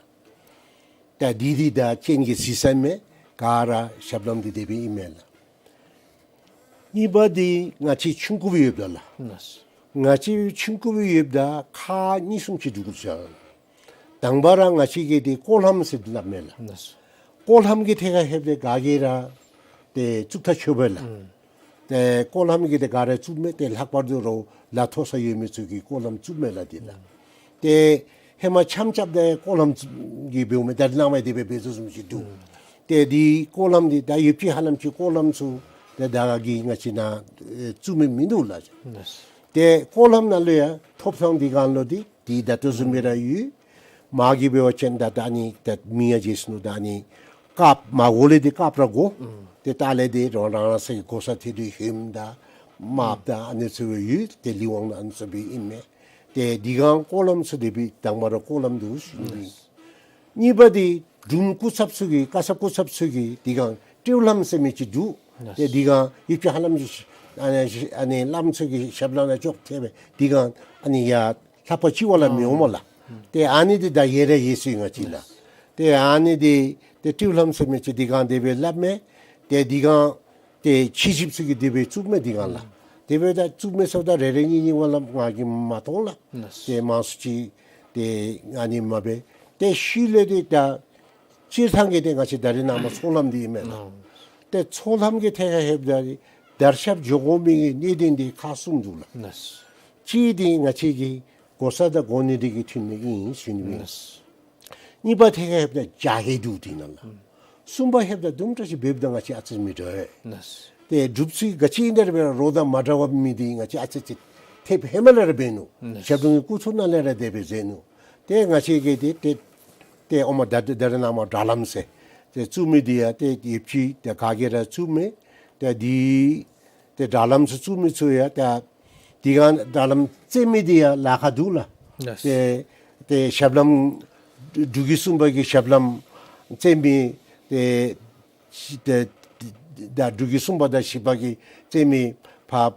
ད་འདི་འདི་ད་སྤྱན་གྱིས་གཟིགས་ས་མས། ག་ར་ཞབས་ལྷམ་འདི་དེ་སྦེ་ཨིན་མས་ལགས། གཉིས་པ་འདི་ང་བཅས་ཆུང་ཀུ་སྦེ་ཡོདཔ་ད་ལགས། ང་བཅས་ཆུང་ཀུ་སྦེ་ཡོདཔ་ད་ཁག་གཉིས་གསུམ་ཅིག་འདུག་ཟེར། དང་པ་ར་ང་བཅས་ཀྱིས་འདི་སྐོར་ལྷམ་ཟེར་སླབ་མས་ལགས། སྐོར་ལྷམ་གྱི་ཐད་ཁར་ལྷོདཔ་ད་ག་གིས་ར་ཏེ་བཙུགས་ཐག་ཆོད་པས་ལགས། ཏེ་སྐོར་ལྷམ་གྱི་ཏེ་ག་ར་བཙུགས་མས། ཏེ་ལྷག་པར་དུ་རོགས་ལག་མཐོ་ས་ཡོད་མི་ཚུ་གིས་སྐོར་ལྷམ་བཙུགས་མས་ལགས་འདི་ལགས། ཏེ་ཧེ་མ་འཆམ་རྐྱབ་ད་སྐོར་ལྷམ་གྱིས་འབདཝ་མས། ད་ནངས་པ་འདི་སྦེ་འབད་ཚུགས་བཟུམ་ཅིག་འདུག། ཏེ་འདི་སྐོར་ལྷམ་འདི་ད་ཡོདཔ་ཅིག་ཧ་ལམ་ཅིག་སྐོར་ལྷམ་ཚུ་ཏེ་ད་ག་གིས་ང་བཅས་ནཱ་ཨེ་བཙུགས་མི་མིན་འདུག་ལགས། ཏེ་སྐོར་ལྷམ་ནང་ལུ་ཡང་ཐོབ་ཐངས་འདི་སྒང་ལུ་འདི་འདི་ད་ལྟོ་བཟུམ་སྦེ་ར་ཡོད། མ་གི་འབད་བ་ཅིན་ད་ད་ཨ་ནི་ད་མིང་ཡང་བརྗེད་སོ་ནུག། ད་ཨ་ནི་དཀརཔོ་མ་གོ་ལས་འདི་དཀརཔོ་ར་གོ། ཏེ་ད་ལས་འདི་རང་རང་རང་སོའི་གོ་ས་ཐད་དེ་ཧོནམ་དང་དམརཔོ་དང་ཨ་ནི་ཚུ་སྦེ་ཡོད། ཏེ་ལི་ཝང་ནང་ཨ་ནི་ཚུ་སྦེ་ཨིན་མས། ཏེ་འདི་སྒང་སྐོར་ལྷམ་ཚུ་དེ་སྦེ་དང་པ་ར་སྐོར་ལྷམ་འདུག་ཟེར་ཞུ་ནི་ཨིན། གཉིས་པ་འདི་དྲུང་སྐུ་ཚབ་ཚུ་གིས་བཀའ་ཚབ་སྐུ་ཚབ་ཚུ་གིས་འདི་སྒང་སྤྲེའུ་ལྷམ་ཟེར་མི་ཅིག་འདུག། ཏེ་འདི་སྒང་ཡོདཔ་ཅིག་ཧ་ལམ་ཅིག་ཨ་ནི་ཨ་ནི་བླམ་ཚུ་གི་ཞབས་ལྷམ་ལུ་ཅོག་འཐདཔ་སྦེ་འདི་སྒང་ཨ་ནི་ཡར་ལྷ་པ་གཅིག་བ་ལས་མི་འོང་མས་ལགས། ཏེ་ཨ་ནི་འདི་ད་ཡོད་ར་ཡོད་ཟེར་ང་བཅས་ལགས། ཏེ་ཨ་ནི་འདི་ཏེ་སྤྲེའུ་ལྷམ་ཟེར་མི་ཅིག་འདི་སྒང་དེ་སྦེ་སླབ་མས། ཏེ་འདི་སྒང་ཏེ་ཕྱི་ཞབས་ཚུ་གིས་དེ་སྦེ་བཙུགས་མས་འདི་སྒང་ལགས། དེ་སྦེ་ད་བཙུགས་མི་ཚུ་ད་རེ་རེ་གཉིས་གཉིས་བ་ལས་ང་གིས་མ་མཐོང་ལགས། ཏེ་མང་སུ་ཅིག་ཏེ་ཨ་ནི་མ་འབད། ཏེ་ཤུལ་ལས་འདི་ད་སྤྱིར་བཏང་གི་ཏེ་ང་བཅས་ད་རེས་ནངས་པ་ཚོགས་ལྷམ་འདི་ཨིན་མས་ལགས། ཏེ་ཚོགས་ལྷམ་གྱི་ཐད་ཁར་ལྷོདཔ་ད་དར་ཁྱབ་འགྱོ་དགོ་མི་གི་གནད་དོན་འདི་ཁག་གསུམ་འདུག་ལགས། གཅིག་འདི་ང་བཅས་ཀྱི་གོ་ས་དང་གོ་གནས་འདི་གིས་ཐོན་མི་ཨིན་ཟེར་ཞུ་ནི་ཨིན། གཉིས་པ་ཐད་ཁར་ལྷོདཔ་ད་རྒྱ་སྐད་འདུག་འདི་ནང་ལགས། གསུམ་པ་ལྷོདཔ་ད་དུམ་གྲ་ཅིག་འབདཝ་ད་ང་བཅས་ཨ་ཙི་མི་འདྲ་བས། ཏེ་སྒྲུབ་ཚུལ་ག་ཅི་ཨིན་ན་ར་འབད་ར་རོགས་དང་མ་འདྲ་བ་མི་འདི་ང་བཅས་ཨ་ཙི་ཅིག་ཐེབས་ཧེ་མ་ལས་ར་འབད་ནུག། ཞབས་དྲུང་གི་སྐུ་ཚབ་ནང་ལས་ར་དེ་སྦེ་མཛད་ནུག། ཏེ་ང་བཅས་ཀྱིས་ཏེ་ཏེ་ཏེ་ཨོ་མ་ད་ད་རེས་ནངས་པ་དྲ་ལྷམ་ཟེར་ཏེ་བཙུགས་མི་འདི་ཡང་ཏེ་ཡོདཔ་ཅིག་ཏེ་ག་གིས་ར་བཙུགས་མས། ཏེ་འདི་ཏེ་དྲ་ལྷམ་ཚུ་བཙུགས་མི་ཚུ་ཡང་ཏེ་འདི་སྒང་དྲ་ལྷམ་བཙེམ་མི་འདི་ཡང་ལཱ་ཁག་འདུག་ལགས། ཏེ་ཏེ་ཞབས་ལྷམ་འབྲུག་རྒྱལ་གསུམ་པ་གི་ཞབས་ལྷམ་བཙེམ་མི་ཏེ་ཏེ་ད་འབྲུག་རྒྱལ་གསུམ་པ་དང་བཞི་པ་གིས་བཙེམ་མི་ཕར་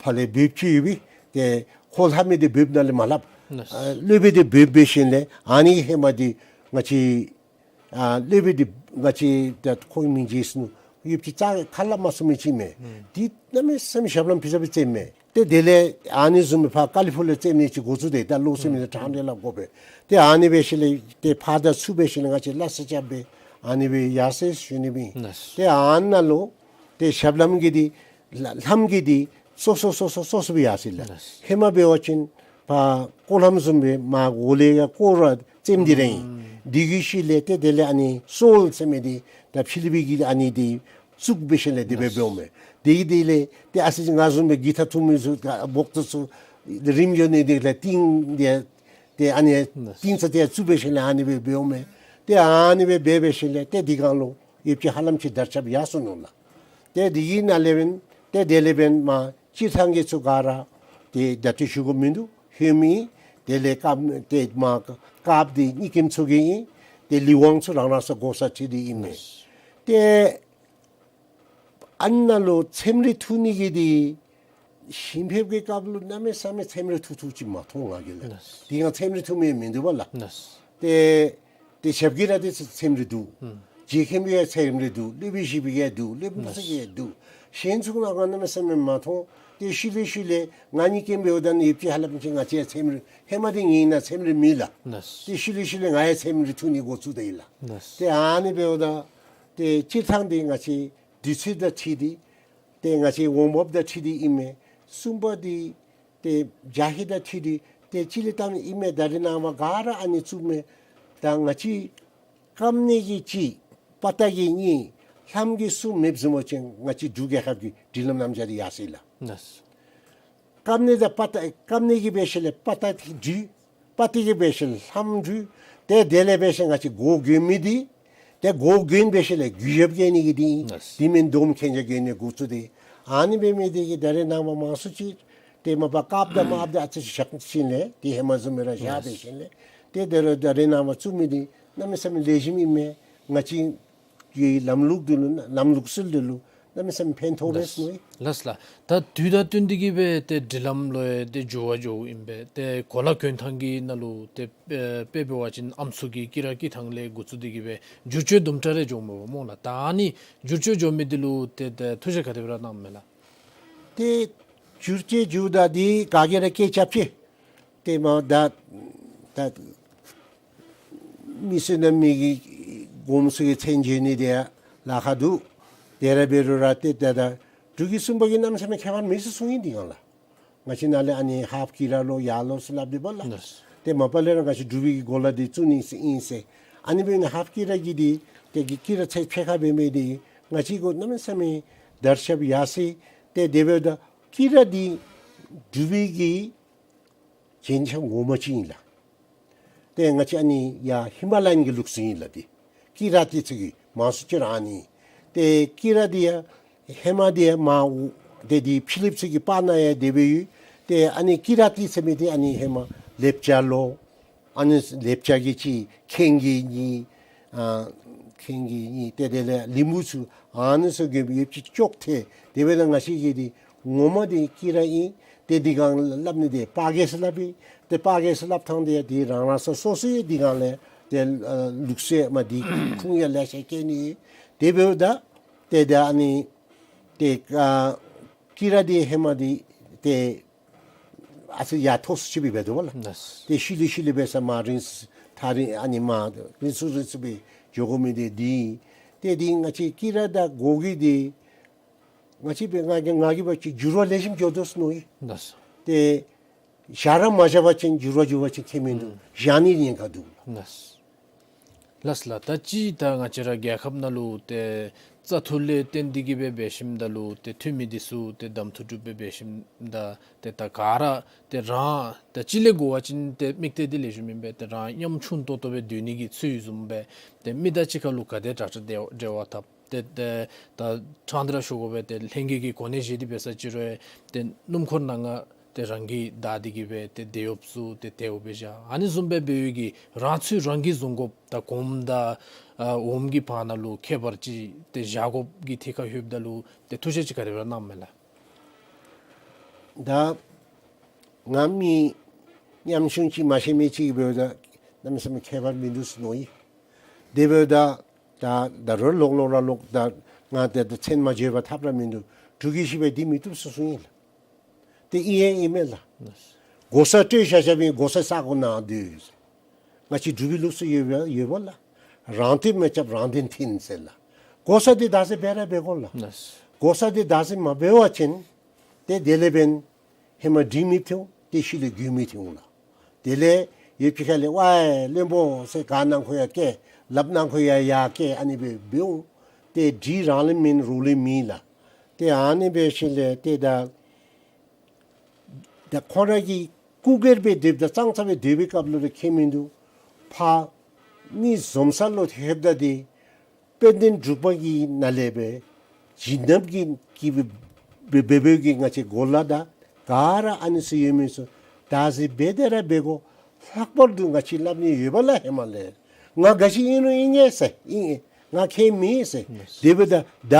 ཕར་ལས་འབདཝ་ཅིག་ཡོད་པས། ཏེ་ཁོ་ལྷབ་མི་འདི་འབདཝ་ནང་ལས་མ་ལྷབ། ཨ་སློབ་དཔོན་འདི་འབདཝ་འབད་ཞིནམ་ལས་ཨ་ནི་ཧེ་མ་འདི་ང་བཅས་ཨ་སློབ་དཔོན་འདི་ང་བཅས་ད་ཁོ་གི་མིང་བརྗེད་སོ་ནུག། ཡོདཔ་ཅིག་རྩ་ཁ་སླབ་མ་ཚུགས་མི་ཅིག་མས། འདི་གནམ་མེད་ས་མེད་ཞབས་ལྷམ་ཕུལ་ས་སྦེ་བཙེམ་མས། ཏེ་དེ་ལས་ཨ་ནི་བཟུམ་སྦེ་ཕར་ཀ་ལི་ཕུག་ལས་བཙེམ་ནི་ཅིག་འགོ་བཙུགས་ཏེ་ད་ལོག་སེམས་ནི་དྲང་བདེན་ལ་དགོ་པས། ཏེ་ཨ་ནི་འབད་ཞིནམ་ལས་ཏེ་ཕར་དང་ཚུར་འབད་ཞིནམ་ལས་ང་བཅས་སླ་བསྲེ་རྐྱབ་སྦེ་ ཨ་ནི་སྦེ་ཡར་སོ་ཡི་ཟེར་ཞུ་ནི་ཨིན། ལགས། ཏེ་ཨ་ནཱ་ལུ་ཏེ་ཞབས་ལྷམ་གྱི་འདི་ལྷམ་གྱི་འདི་སོ་སོ་སོ་སོ་སོ་སོ་སྦེ་ཡར་སོ་ཡི་ལགས། ལགས། ཧེ་མ་འབད་བ་ཅིན་ཕར་སྐོར་ལྷམ་བཟུམ་སྦེ་མར་འོག་ལས་ཡར་སྐོར་ར་རྩེདམོ་འདི་ར་ཨིན། ཨུམ། དེ་གི་ཤུལ་ལས་ཏེ་དེ་ལས་ཨ་ནི་སོལ་ཟེར་མི་འདི་ད་ཕྱི་གླིང་པའི་གི་ཨ་ནི་འདི་བཙུགས་འབད་ཞིནམ་ལས་དེ་སྦེ་ལགས། འབདཝ་མས། དེ་གི་དེ་ལས་ཏེ་ཨ་ཙི་ཅིག་ང་བཟུམ་སྦེ་གི་ཐ་འཐུང་མི་ཚུ་ག་བོག་ཏོ་ཚུ་རིམ་བྱོན་ནི་འདི་ལས་ཏིང་འདི་ཏེ་ཨ་ནི་ལགས། ཏིང་ཙ་ཏེ་བཙུགས་འབད་ཞིནམ་ལས་ཨ་ནི་སྦེ་འབདཝ་མས། ཏེ་ཨ་ནི་སྦེ་འབད་འབད་ཞིནམ་ལས་ཏེ་འདི་སྒང་ལུ་ཡོདཔ་ཅིག་ཧ་ལམ་ཅིག་དར་ཁྱབ་ཡར་སོ་ནུག་ལགས། ཏེ་འདི་གི་ནང་ལས་འབདན་ཏེ་དེ་ལས་འབདན་མར་སྤྱིར་བཏང་གི་ཚུ་ག་ར་ཏེ་ད་ལྟོ་ཞུ་དགོཔ་མིན་འདུག། ཧེ་མའི་དེ་ལས་སྐབས་ཏེ་མར་སྐབས་འདི་གཉིས་ཀྱིམ་ཚུ་གི་ཨིན། ཏེ་ལི་ཝང་ཚུ་རང་རང་སོ་སོ་གོ་ས་ཅིག་འདི་ཨིན་མས། ལགས། ཏེ་ཨ་ནཱ་ལུ་ཚེམ་རིལ་འཐུ་ནི་གི་འདི་ཞིང་ཕེབས་ཀྱི་སྐབས་ལུ་གནམ་མེད་ས་མེད་ཚེམ་རིལ་འཐུ་འཐུཝ་ཅིག་མ་མཐོང་ང་གིས་ལགས། ལགས། དེ་སྒང་ཚེམ་རིལ་འཐུ་མི་མིན་འདུག་པ་ལགས། ལགས། ཏེ་ཏེ་ཞབས་ཀྱི་ར་འདི་ཚེམ་རིལ་འདུག། ཨུམ། རྗེ་མཁན་པོའི་ཡང་ཚེམ་རིལ་འདུག། སློབ་དཔོན་ཞིག་པོའི་ཡང་འདུག། སློབ་དཔོན་ལགས། ཕོ་གསར་གྱི་ཡང་འདུག། གཞན་ཚུ་ནང་ཁར་གནམ་མེད་ས་མེད་མ་མཐོང་། ཏེ་ཤུལ་ལས་ཤུལ་ལས་ང་གཉིས་ཀྱིམ་འབདཝ་ད་ནི་ཡོདཔ་ཅིག་ཧ་ལམ་ཅིག་ང་བཅས་ཚེམ་རིལ་ཧེ་མ་འདི་ངེའི་ནང་ཚེམ་རིལ་མེད་ལགས། ལགས། ཏེ་ཤུལ་ལས་ཤུལ་ལས་ང་ཡང་ཚེམ་རིལ་འཐུ་ནི་འགོ་བཙུགས་ད་ཡི་ལགས། ལགས། ཏེ་ཨ་ནི་འབདཝ་ད་ཏེ་སྤྱིར་བཏང་འདི་ང་བཅས་དུས་ཚོད་དང་འཁྲིལ་ཏེ་ཏེ་ང་བཅས་འོང་འབབ་དང་འཁྲིལ་ཏེ་ཨིན་མས། གསུམ་པ་འདི་ཏེ་རྒྱ་ཧེ་དང་འཁྲིལ་ཏེ་ཏེ་གཅིག་ལས་བཏང་ཨིན་མས། ད་རེས་ནངས་པ་ག་ར་ཨ་ནི་བཙུགས་མས། ད་ང་བཅས་སྐམ་ནི་གི་གཅིག། པ་ཏ་གི་གཉིས། ལྷམ་གི་གསུམ་མེདཔ་བཟུམ་ཅིག་ང་བཅས་འབྲུག་རྒྱལ་ཁབ་ཀྱི་སྒྲིག་ལམ་རྣམ་གཞག་འདི་ཡར་སོ་ཡི་ལགས། ལགས། སྐམ་ནི་དང་པ་ཏ་སྐམ་ནི་གི་འབད་ཞིནམ་ལས་པ་ཏ་འབྲུ། པ་ཏ་གི་འབད་ཞིནམ་ལས་ལྷམ་འབྲུ། ཏེ་དེ་ལས་འབད་ཞིནམ་ལས་ང་བཅས་གོ་གྱོན་མི་འདི་ཏེ་གོ་གྱོན་འབད་ཞིནམ་ལས་གུ་ཡོབ་གྱོན་ནི་གི་འདི་ཨིན། ལགས། དེ་མེན་འདོམ་ཁེན་ཇ་གྱོན་ནི་འགོ་བཙུགས་ཏེ། ཨ་ནི་འབད་མི་འདི་གིས་ད་རེས་ནངས་པ་མང་སུ་ཅིག་ཏེ་མ་པ་སྐབས་དང་མ་འབདཝ་ཨ་ཙི་ཅིག་བཞག་ཞིནམ་ལས་ཏེ་ཧེ་མ་བཟུམ་སྦེ་ར་བཞག་ལགས། འབད་ཞིནམ་ལས་ཏེ་ད་རེས་ད་རེས་ནངས་པ་བཙུགས་མི་འདི་གནམ་མེད་ས་མེད་ལེགས་ཤོམ་ཨིན་མས། ང་བཅས་ཀྱི་ལམ་ལུགས་འདི་ལུ་ལམ་ལུགས་སྲོལ་འདི་ལུ་གནམ་མེད་ས་མེད་ཕན་ཐོགས་པས་ལགས། མནོ་ཡི། ལགས་ལགས། ད་དུས་དང་བསྟུན་ཏེ་གིས་སྦེ་ཏེ་སྒྲིག་ལམ་ལུ་ཡང་ཏེ་འགྱུར་བ་འགྱོཝ་ཨིན་པས། ཏེ་གོ་ལ་གྱོན་ཐངས་ཀྱི་ནང་ལུ་ཏེ་ཨེ་དཔེ་འབད་བ་ཅིན་ཨམ་སྲུ་གི་དཀྱི་ར་དཀྱི་ཐངས་ལས་འགོ་བཙུགས་ཏེ་གིས་སྦེ་བསྒྱུར་བཅོས་དུམ་གྲ་རེ་འགྱོཝ་མས་པ་སྨོ་ལགས། ད་ཨ་ནི་བསྒྱུར་བཅོས་འགྱོ་མི་འདི་ལུ་ཏེ་ཏེ་ཐུགས་བཞེད་ག་དེ་སྦེ་ར་གནངམ་མས་ལགས། ཏེ་བསྒྱུར་བཅོས་འགྱོཝ་ད་འདི་ག་གིས་ར་སྐད་རྐྱབ་ཅི། ཏེ་མ་ད་ད་མི་བསོད་ནམས་མི་གི་གོངམ་ཚུ་གི་མཚན་བརྗོད་ནི་འདི་ལཱ་ཁག་འདུག། དེ་ར་འབད་རུང་ར་ཏེ་ད་ད་འབྲུག་གི་སུམ་པ་གིས་གནམ་མེད་ས་མེད་ཁྱད་པར་མེད་ཟེར་གསུངས་ཡི་འདི་སྒང་ལགས། ང་བཅས་ནཱ་ལས་ཨ་ནི་ཧཱཔ་དཀྱི་ར་ལོ་ཡར་ལོ་ཟེར་སླབ་སྟེ་འབདཝ་ལགས། ལགས། ཏེ་མ་པ་ལས་ར་ང་བཅས་འབྲུག་པའི་གི་གོ་ལ་འདི་བཙུགས་ནི་ཟེར་ཨིན་ཟེར། ཨ་ནི་འབད་ནི་ཧཱཔ་དཀྱི་ར་གི་འདི་ཏེ་གི་དཀྱི་ར་ཚད་ཕྱེད་ཀ་འབད་མི་འདི་ང་བཅས་གུ་གནམ་མེད་ས་མེད་དར་ཁྱབ་ཡར་སོ་ཡི། ཏེ་དེ་འབདཝ་ད་དཀྱི་ར་འདི་འབྲུག་པའི་གི་རྒྱན་ཆ་ངོ་མ་ཅིག་ཨིན་ལགས། ཏེ་ང་བཅས་ཨ་ནི་ཡར་ཧི་མ་ལ་ཡན་གྱི་ལུགས་སྲོལ་ཨིན་ལགས། ཏེ་དཀྱི་ར་འདི་ཚུ་གི་མང་སུ་ཅིག་ར་ཨ་ནི། ཏེ་དཀྱི་ར་འདི་ཡང་ཧེ་མ་འདི་ཡང་མར་འོ་ཏེ་འདི་ཕྱི་གླིངཔ་ཚུ་གི་པར་ནང་ཡང་དེ་སྦེ་ཡོད། ཏེ་ཨ་ནི་དཀྱི་ར་འདི་ཟེར་མི་འདི་ཨ་ནི་ཧེ་མ་ལེབ་ཅ་ལོ། ཨ་ནི་ལེབ་ཅ་གི་གཅིག་ཁེང་གི་གཉིས། ཨ་ཁེང་གི་གཉིས་ཏེ་དེ་ལས་ལིམ་བུ་ཚུ་ཨ་ནི་ཚུ་གི་ཡོདཔ་ཅིག་ཅོག་འཐདཔ། དེ་འབདཝ་ད་ང་བཅས་ཀྱི་འདི་ངོ་མ་འདི་དཀྱི་ར་ཨིན། ཏེ་འདི་སྒང་སླབ་ནི་འདི་པ་གེ་ཟེར་སླབ་ཨིན། ཏེ་པ་གེ་ཟེར་སླབ་ཐངས་འདི་ཡང་འདི་རང་རང་སོ་སོ་སོའི་འདི་སྒང་ལས་ཏེ་ཨ་ལུགས་སྲོལ་མ་འདི་ཁུངས་ཡང་ལེ་ཤ་བཀལ་ནི། དེ་འབདཝ་ད་ཏེ་ད་ཨ་ནི་ཏེ་ཨ་དཀྱི་ར་འདི་ཧེ་མ་འདི་ཏེ་ཨ་ཙི་ཡར་མཐོ་སུ་ཅིག་སྦེ་འབད་དོ་བ་ལགས། ལགས། ཏེ་ཤུལ་ལས་ཤུལ་ལས་འབད་ས་མར་རིང་སུ་ཐག་རིང་ཨ་ནི་མར་རིང་སུ་རིང་སུ་སྦེ་འགྱོ་དགོ་མི་འདི་འདི་ཨིན། ཏེ་འདི་ང་བཅས་དཀྱི་ར་དང་གོ་གི་འདི་ང་བཅས་འབད་ང་གིས་ང་གིས་འབད་བ་ཅིན་འགྱུར་བ་ལེགས་ཤོམ་འགྱོ་དོ་ཟེར་མནོ་ཡི། ལགས། ཏེ་བཞག་ར་མ་བཞག་པ་ཅིན་འགྱུར་བ་འགྱོ་བ་ཅིན་ཁྱད་མིན་འདུག། ཨུམ། བཞག་ནི་ཉེན་ཁ་འདུག། ལགས། ལགས་ལགས། ད་ཅི་ད་ང་བཅས་ར་རྒྱལ་ཁབ་ནང་ལུ་ཏེ་བཙག་འཐུ་ལས་བརྟེན་ཏེ་གིས་སྦེ་འབད་ཞིནམ་ད་ལུ་ཏེ་འཐུས་མི་འདི་ཚུ་ཏེ་གདམ་འཐུ་གྲུབ་སྦེ་འབད་ཞིནམ་ད་ཏེ་ད་ག་ར་ཏེ་རང་ད་ཅི་ལས་འགོ་བ་ཅིན་ཏེ་དམིགས་གཏད་འདི་ལེགས་ཤོམ་ཨིན་པས། ཏེ་རང་ཉམ་ཆུང་ཏོག་ཏོ་སྦེ་སྡོད་ནི་གི་ཚུལ་བཟུམ་སྦེ་ཏེ་མི་དང་གཅིག་ཁར་ལུ་ག་དེ་དྲག་དྲག་འབྲེལ་བ་འཐབ། ཏེ་ཏེ་ད་ཕྲང་སྟེ་ར་ཞུ་དགོ་པས། ཏེ་ལྷན་རྒྱས་ཀྱི་གོ་གནས་བཞེས་ཏེ་འབད་ས་ཅིག་རུང་ཏེ་སྣུམ་འཁོར་ནང་ང་ཏེ་རང་གིས་བདའ་སྟེ་གིས་སྦེ་ཏེ་དེད་གཡོགཔ་ཚུ་ཏེ་དེད་གཡོགཔ་སྦེ་བཞག། ཨ་ནི་བཟུམ་སྦེ་འབད་བའི་གི་རང་ཚུ་རང་གིས་བཟུང་དགོཔ་ད་གོངམ་དང་ཨ་འོགམ་གྱི་བར་ན་ལུ་ཁྱད་པར་ཅིག་ཏེ་བཞག་དགོཔ་གི་ཐད་ཁར་ལྷོདཔ་ད་ལུ་ཏེ་ཐུགས་བཞེད་ཅིག་ག་དེ་སྦེ་ར་གནངམ་མས་ལགས། ད་ང་མི་ཉམ་ཆུང་ཅིག་མ་ཤེས་མི་ཅིག་འབདཝ་ད་གནམ་མེད་ས་མེད་ཁྱད་པར་མིན་འདུག་ཟེར་མནོ་ཡི། དེ་འབདཝ་ད་ད་ད་རུང་ལོག་ལོག་ར་ལོག། ད་ང་ཏེ་ད་མཚན་མ་བརྗོད་པར་ཐབས་ར་མིན་འདུག། འབྲུག་གི་ཞིང་པས་འདི་མི་བཏུབ་ཟེར་གསུངས་ཡི་ལགས། ཏེ་ཨིན་ཡང་ཨིན་མས་ལགས། གོ་ས་སྤྲོད་བཞག་བཞགཔ་ཨིན། གོ་ས་ས་གོ་ནང་སྡོད་ཟེར། ང་བཅས་འབྲུག་པའི་ལུགས་སྲོལ་ཡོད་པ་ཡོད་པ་ལགས། རང་བརྟེན་མི་རྐྱབ་རང་བརྟེན་བརྟེན་ཟེར་ལགས། གོ་ས་འདི་བདག་འཛིན་འབད་ར་འབད་དགོ་ལགས། ལགས། གོ་ས་འདི་བདག་འཛིན་མ་འབད་བ་ཅིན་ཏེ་དེ་ལས་འབདན་ཧེ་མ་འགྲིག་མི་ཐོན་ཏེ་ཤུལ་ལས་འགྱོ་མི་ཐོན་ལགས། དེ་ལས་ཡོད་པའི་ཁ་ལས་ཝའི་བློན་པོ་ཟེར་ག་ནང་ཁོ་ཡར་བསྐྱལ་ལགཔ་ནང་ཁོ་ཡར་ཡར་བསྐྱལ་ཨ་ནི་སྦེ་འབདཝ་ད་འདི་རང་ལུ་མེན་རོགས་ལུ་མེད་ལགས། ཏེ་ཨ་ནི་འབད་ཞིནམ་ལས་ཏེ་ད་ད་ཁོང་ར་གིས་སྐུ་སྒེར་སྦེ་སྡོདཔ་ད་གཙང་ཙ་སྦེ་སྡོད་པའི་སྐབས་ལུ་ར་ཁྱད་མིན་འདུག། ཕར་མི་འཛོམས་ས་ལུ་ཐེབས་ད་འདི་དཔལ་ལྡན་འབྲུག་པ་གི་ནང་ལས་སྦེ་བྱིན་རླབས་ཀྱི་ཀྱི་སྦེ་སྦེ་སྦེ་གི་ང་བཅས་གོ་ལ་དང་ག་ར་ཨ་ནི་ཚུ་ཡོད་མི་ཚུ་བདག་འཛིན་འབད་དེ་ར་འབད་དགོ། ལྷག་པར་དུ་ང་བཅས་སླབ་ནི་ཡོད་པ་ལགས། ཧེ་མ་ལས་ང་ག་ཅི་ཨིན་རུང་ཨིན་ངེས་ཟེར་ཨིན་ང་ཁྱད་མེད་ཟེར། དེ་འབདཝ་ད་ད་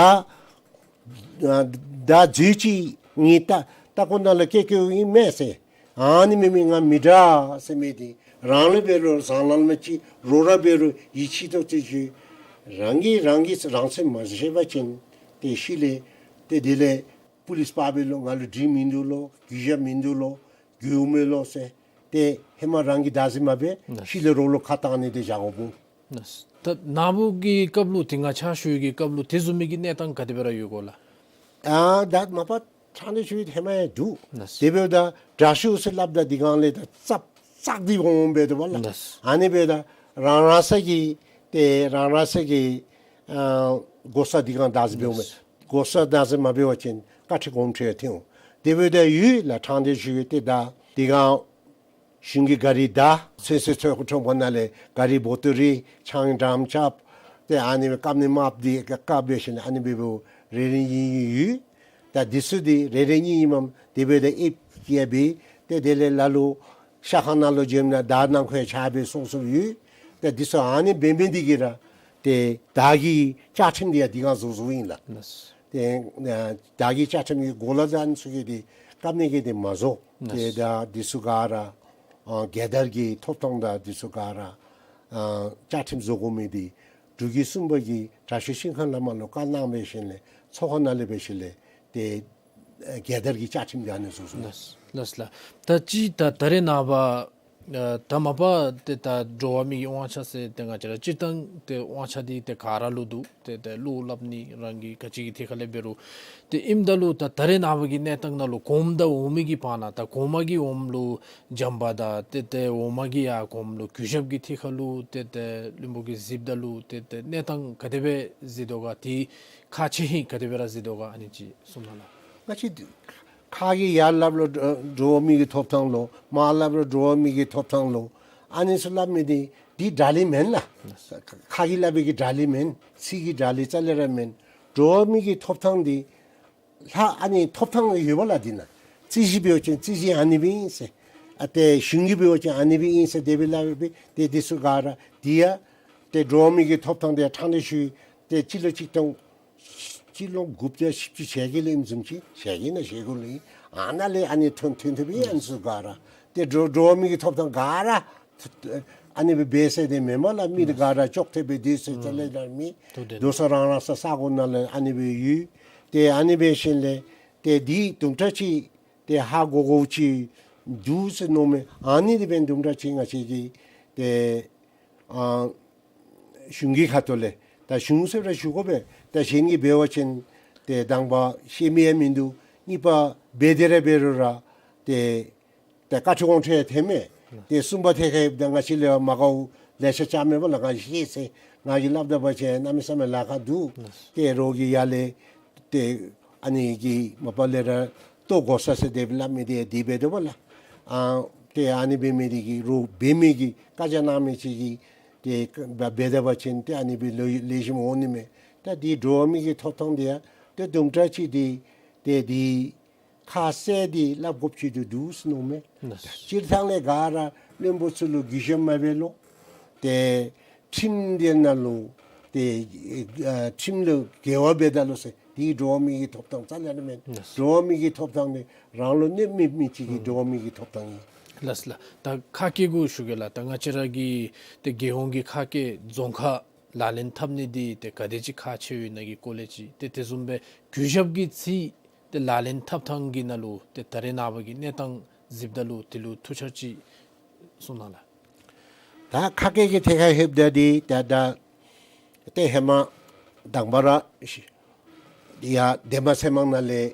ཨ་ད་འཛོལ་ཅིག་ངེའི་ལྟག་ལྟག་ཀོ་ནང་ལུ་སྐྱེ་སྐྱེཝ་ཨིན་མས་ཟེར། ཨ་ནི་མེན་མེན་ང་མི་དྲག་ཟེར་མི་འདི་རང་ལུ་འབད་རུང་བཟང་ལམ་ལུ་ཅིག་རོགས་ར་འབད་རུང་ཡིད་ཆེས་ཏོག་ཏོ་ཅིག། རང་གིས་རང་གིས་རང་ཚོད་མ་ཤེས་པ་ཅིན་ཏེ་ཤུལ་ལས་ཏེ་དེ་ལས་པུ་ལིསི་པ་འབད་ལོ་ང་ལུ་འགྲིག་མིན་འདུག་ལོ་གུས་ཞབས་མིན་འདུག་ལོ་གུས་མེད་ལོ་ཟེར། ཏེ་ཧེ་མ་རང་གིས་བདག་འཛིན་མ་འབད་ཤུལ་ལས་རོགས་ལུ་ཁ་བཏང་ནི་དེ་བཞག་དགོ་པོ། ལགས། ད་ནཱ་བུ་གི་སྐབས་ལུ་ཏེ་ང་ཕྱག་ཞུ་བའི་གི་སྐབས་ལུ་དེ་བཟུམ་མའི་གི་གནས་སྟངས་ག་དེ་སྦེ་ར་ཡོད་གོ་ལགས། ཨ་ད་མ་པ་ཕྱག་ནི་ཞུ་བའི་ཧེ་མ་ཡང་འདུག། ལགས། དེ་འབདཝ་ད་དྲག་ཤོས་ཟེར་སླབ་ད་དེ་སྒང་ལས་ད་ཙབ་ཙག་འདི་འོང་འབད་དོ་བ་ལགས། ལགས། ཨ་ནི་འབདཝ་ད་རང་རང་ས་གི་ཏེ་རང་རང་ས་གི་ཨ་གོ་ས་དེ་སྒང་བདག་འཛིན་འབད་འོང་མས། ལགས། གོ་ས་བདག་འཛིན་མ་འབད་བ་ཅིན་བཀའ་ཁྲི་དགོངས་ཁྲེལ་ཐོན་འོང་། དེ་འབདཝ་ད་ཡོད་ལགས། ཕྱག་ནི་ཞུ་བའི་ཏེ་ད་དེ་སྒང་གཞུང་གི་ག་རི་དང་ཚོད་བསྲེ་ཚོད་ཁྲོམ་ཁ་ནང་ལས་ག་རི་བོ་ཏོ་རི་ཆང་འགྲམ་རྐྱབ། ཏེ་ཨ་ནི་སྦེ་བཀབ་ནི་མརཔ་འདི་བཀབ་འབད་ཞིནམ་ཨ་ནི་སྦེ་འབདཝ་རེ་རེ་གཉིས་གཉིས་ཡོད། ད་འདི་ཚུ་འདི་རེ་རེ་གཉིས་གཉིས་མམ་དེ་འབདཝ་ད་ཨེབ་ཀྱི་ཡ་འབད་ཏེ་དེ་ལས་ལ་ལུ་ཤ་ཁང་ནང་ལུ་འཛོམས་ན་ད་ནང་ཁོ་ཡ་ཆ་འབད་སོང་སོངམ་ཡོད། ད་འདི་ཚུ་ཨ་ནི་འབད་མི་འདི་གིས་ར་ཏེ་བདག་གི་བཅའ་ཁྲིམས་འདི་ཡང་འདི་སྒང་བཟོ་བཟོཝ་ཨིན་ལགས། ལགས། ཏེ་ཨ་བདག་གི་བཅའ་ཁྲིམས་ཀྱི་གོ་ལ་ད་ཨ་ནི་ཚུ་གི་འདི་བཀབ་ནི་གི་འདི་མ་བཟོ། ཏེ་ལགས། ད་འདི་ཚུ་ག་ར་ཨ་རྒྱལ་དར་གྱི་ཐོབ་ཐང་དང་འདི་ཚུ་ག་ར་ཨ་བཅའ་ཁྲིམས་བཟོ་དགོ་མི་འདི་འབྲུག་རྒྱལ་གསུམ་པ་གིས་དྲག་ཤོས་ཤིང་མཁར་བླ་མ་ལུ་བཀའ་གནང་འབད་ཞིནམ་ལས་ཚོགས་ཁང་ནང་ལས་འབད་ཞིནམ་ལས་ཏེ་ཨ་རྒྱལ་དར་གྱི་བཅའ་ཁྲིམས་འདི་ཨ་ནི་བཟོ་བཟོཝ། ལགས་ལགས་ལགས། ད་ཅི་ད་ད་རེས་ནངས་པ་ཨ་ད་མ་པ་ཏེ་ད་འགྲོ་བ་མི་གི་དབང་ཆ་ཟེར་ཏེ་ང་བཅས་ར་སྤྱིར་བཏང་ཏེ་དབང་ཆ་འདི་ཏེ་ག་ར་ལུ་འདུག། ཏེ་ཏེ་བློ་སླབ་ནི་རང་གི་ག་ཅི་གི་ཐད་ཁ་ལས་འབད་རུང་ཏེ་ཨིནམ་ད་ལུ་ད་ད་རེས་ནངས་པ་གི་གནས་སྟངས་ནང་ལུ་གོངམ་དང་འོག་མའི་གི་བར་ན་ད་གོང་མ་གི་འོགམ་ལུ་བྱམས་པ་དང་ཏེ་ཏེ་འོག་མ་གི་ཡར་གོངམ་ལུ་གུས་ཞབས་ཀྱི་ཐད་ཁ་ལུ་ཏེ་ཏེ་བློན་པོ་གིས་གཟིགསཔ་ད་ལུ་ཏེ་ཏེ་གནས་སྟངས་ག་དེ་སྦེ་གཟིགས་དོ་ག། ཏེ་ཁག་ཆེ་ཧིང་ག་དེ་སྦེ་ར་གཟིགས་དོ་ག། ཨ་ནི་ཅིག་གསུང་གནང་ལགས། ང་བཅས་ཁ་གིས་ཡར་སླབ་རུང་འགྲོ་བ་མི་གི་ཐོབ་ཐང་ལོ་མར་སླབ་རུང་འགྲོ་བ་མི་གི་ཐོབ་ཐང་ལོ་ཨ་ནི་ཚུ་སླབ་མི་འདི་འདི་འདྲ་ལི་མེན་ལགས། ཁ་གིས་སླབ་པའི་གི་འདྲ་ལི་མེན། ཚིག་གི་འདྲ་ལི་རྩ་ལས་ར་མེན། འགྲོ་བ་མི་གི་ཐོབ་ཐང་འདི་ལྷག་ཨ་ནི་ཐོབ་ཐང་ཡོད་པ་ལགས། འདི་ནང་རྩོད་གཞི་འབད་བ་ཅིན་རྩོད་གཞི་ཨ་ནི་སྦེ་ཨིན་ཟེར། ཨ་ཏེ་གཞུང་གིས་འབད་བ་ཅིན་ཨ་ནི་སྦེ་ཨིན་ཟེར་དེ་སྦེ་སླབ་སྦེ་ཏེ་འདི་ཚུ་ག་ར་འདི་ཡང་ཏེ་འགྲོ་བ་མི་གི་ཐོབ་ཐང་འདི་ཡང་ཕྱག་ནི་ཞུ་ཏེ་སྤྱི་ལོ་གཅིག་སྟོང་སྤྱི་ལོ་དགུ་བརྒྱ་བཞི་བཅུ་ཞེ་བརྒྱད་ལས་ཨིནམ་བཟུམ་ཅིག་ཞེ་བརྒྱད་ན་ཞེ་དགུ་ལས་ཨ་ནཱ་ལས་ཨ་ནི་ཐོན་ཐོན་ཐོནམ་ཨིན། ཨ་ནི་ཚུ་ག་ར་ཏེ་འགྲོ་འགྲོ་བ་མི་གི་ཐོབ་ཐང་ག་ར་ཨ་ནི་སྦེ་འབད་ཟེར་དེ་མེན་མས་ལགས། མི་འདི་ག་ར་ཅོག་འཐདཔ་སྦེ་སྡོད་ཟེར་ཨ་ལས་ལགས་མི་ཐུབ་དེ་སྡོད་ས་རང་རང་ས་ས་གོ་ནང་ལས་ཨ་ནི་སྦེ་ཡོད། ཏེ་ཨ་ནི་འབད་ཞིནམ་ལས་ཏེ་འདི་དུམ་གྲ་ཅིག་ཏེ་ཧ་གོ་དགོཔ་ཅིག་འདུག་ཟེར་མནོཝ་མས། ཨ་ནི་འདི་འབདན་དུམ་གྲ་ཅིག་ང་བཅས་ཀྱིས་ཏེ་ཨ་གཞུང་གི་ཁ་ཐུག་ལས་ད་གཞུང་ཟེར་ར་ཞུ་དགོ་པས། ད་གཞན་གྱིས་འབད་བ་ཅིན་ཏེ་དང་པ་ཤེས་མི་ཡང་མིན་འདུག། གཉིས་པ་འབད་དེ་ར་འབད་རུང་ར་ཏེ་ད་བཀའ་ཁྲི་དགོངས་ཁྲེལ་ཐོན་མས། ཏེ་གསུམ་པ་ཐད་ཁར་ཡོདཔ་ད་ང་བཅས་ལས་མ་དགའཝ་ལེ་ཤ་ཅིག་མེད་པ་ལགས། ང་ཤེས་ཟེར་ང་གིས་སླབ་ད་པ་ཅིན་གནམ་མེད་ས་མེད་ལཱ་ཁག་འདུག། ཏེ་རོགས་ཀྱིས་ཡར་ལས་ཏེ་ཨ་ནི་གི་མ་པ་ལས་ར་བཏོག་དགོ་ས་ཟེར་དེ་སྦེ་སླབ་མི་འདི་འདི་འབད་དོ་བ་ལགས། ཨ་ཏེ་ཨ་ནི་འབད་མི་འདི་གིས་རོགས་འབད་མི་གིས་བཀའ་རྒྱ་གནང་མི་ཅིག་གིས་ཏེ་འབད་ད་པ་ཅིན་ཏེ་ཨ་ནི་སྦེ་ལེགས་ལེགས་ཤོམ་འོང་ནི་མས། ད་འདི་འགྲོ་བ་མི་གི་ཐོབ་ཐང་འདི་ཡང་ཏེ་དུམ་གྲ་ཅིག་འདི་ཏེ་འདི་ཁ་གསལ་འདི་སླབ་དགོཔ་ཅིག་འདུག་ཟེར་མནོཝ་མས། ལགས། སྤྱིར་བཏང་ལས་ག་ར་བློན་པོ་ཚུ་ལུ་གུས་ཞབས་མ་འབད་ལོ། ཏེ་ཁྲིམས་འདི་ནང་ལུ་ཏེ་ཨ་ཁྲིམས་ལུ་འགལ་བ་འབད་ད་ལོ་ཟེར་འདི་འགྲོ་བ་མི་གི་ཐོབ་ཐང་རྩ་ལས་ར་མེན། ལགས། འགྲོ་བ་མི་གི་ཐོབ་ཐང་འདི་རང་ལུ་གནོདཔ་མེད་མི་ཅིག་གི་འགྲོ་བ་མི་གི་ཐོབ་ཐང་ཨིན། ལགས་ལགས། ད་ཁ་སྐད་གུ་ཞུ་གེ་ལགས། ད་ང་བཅས་ར་གི་ཏེ་རྒྱལ་ཡོངས་ཀྱི་ཁ་སྐད་རྫོང་ཁ་ལག་ལེན་འཐབ་ནི་འདི་ཏེ་ག་དེ་ཅིག་ཁག་ཆེ་ཡོད་ན་གི་སྐོར་ལས་ཅིག་ཏེ་དེ་བཟུམ་སྦེ་གུས་ཞབས་ཀྱི་ཚིག་ཏེ་ལག་ལེན་འཐབ་ཐངས་ཀྱི་ནང་ལུ་ཏེ་ད་རེས་ནངས་པ་གི་གནས་སྟངས་གཟིགསཔ་ད་ལུ་དེ་ལུ་ཐུགས་འཆར་ཅིག་གསུང་གནང་ལགས། ད་ཁ་སྐད་ཀྱི་ཐད་ཁར་ལྷོདཔ་ད་འདི་ད་ད་ ཏེ་ཧེ་མ་དང་པ་ར་ཡ་འདན་མ་ཚེ་མང་ནང་ལས་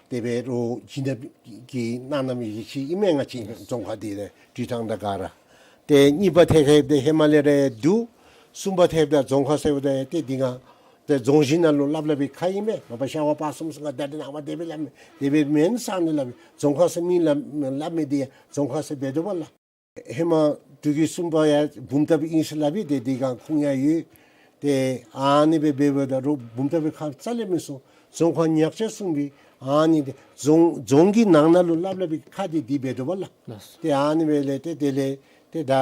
དེ་སྦེ་རོགས་བྱིན་རླབས་ཀྱིས་གནང་གནངམ་ཅིག་ཨིན་མས། ང་བཅས་རྫོང་ཁག་འདི་ར་དུས་ཐང་དང་ག་ར། ཏེ་གཉིས་པ་ཐེབས་ཐེབས་ཏེ་ཧེ་མ་ལས་ར་འདུག། གསུམ་པ་ཐེབས་ད་རྫོང་ཁག་ཟེརཝ་ད་ཏེ་འདི་ང་ཏེ་རྫོང་གཞི་ནང་ལུ་སླབ་སླབ་པའི་ཁ་ཨིན་མས། མ་པ་ཤར་ཝང་སྤ་གསུམ་ཟེར་ང་ད་རེས་ནངས་པ་དེ་སྦེ་སླབ་མས། དེ་སྦེ་མེན་ཟེར་ནི་སླབ་མས། རྫོང་ཁག་ཟེར་མི་སླབ་སླབ་མི་འདི་ཡང་རྫོང་ཁག་ཟེར་འབད་དོ་བ་ལགས། ཧེ་མ་འབྲུག་རྒྱལ་གསུམ་པ་ཡང་བུམ་ཐང་ཨིན་ཟེར་སླབ་ཨིན། ཏེ་འདི་ག་ཁུངས་ཡང་ཡོད། ཏེ་ཨ་ནི་སྦེ་འབདཝ་ད་རོགས་བུམ་ཐང་སྦེ་ཁ་རྩ་ལས་མི་གསུང་། རྫོང་ཁག་ཉག་ཆ་གསུངས་པའི་ཨ་ནི་ཏེ་རྫོང་རྫོང་གི་ནང་ན་ལུ་སླབ་སླབ་པའི་ཁ་འདི་འདི་འབད་དོ་བ་ལགས། ལགས་སོ། ཏེ་ཨ་ནི་སྦེ་ལས་ཏེ་དེ་ལས་ཏེ་ད་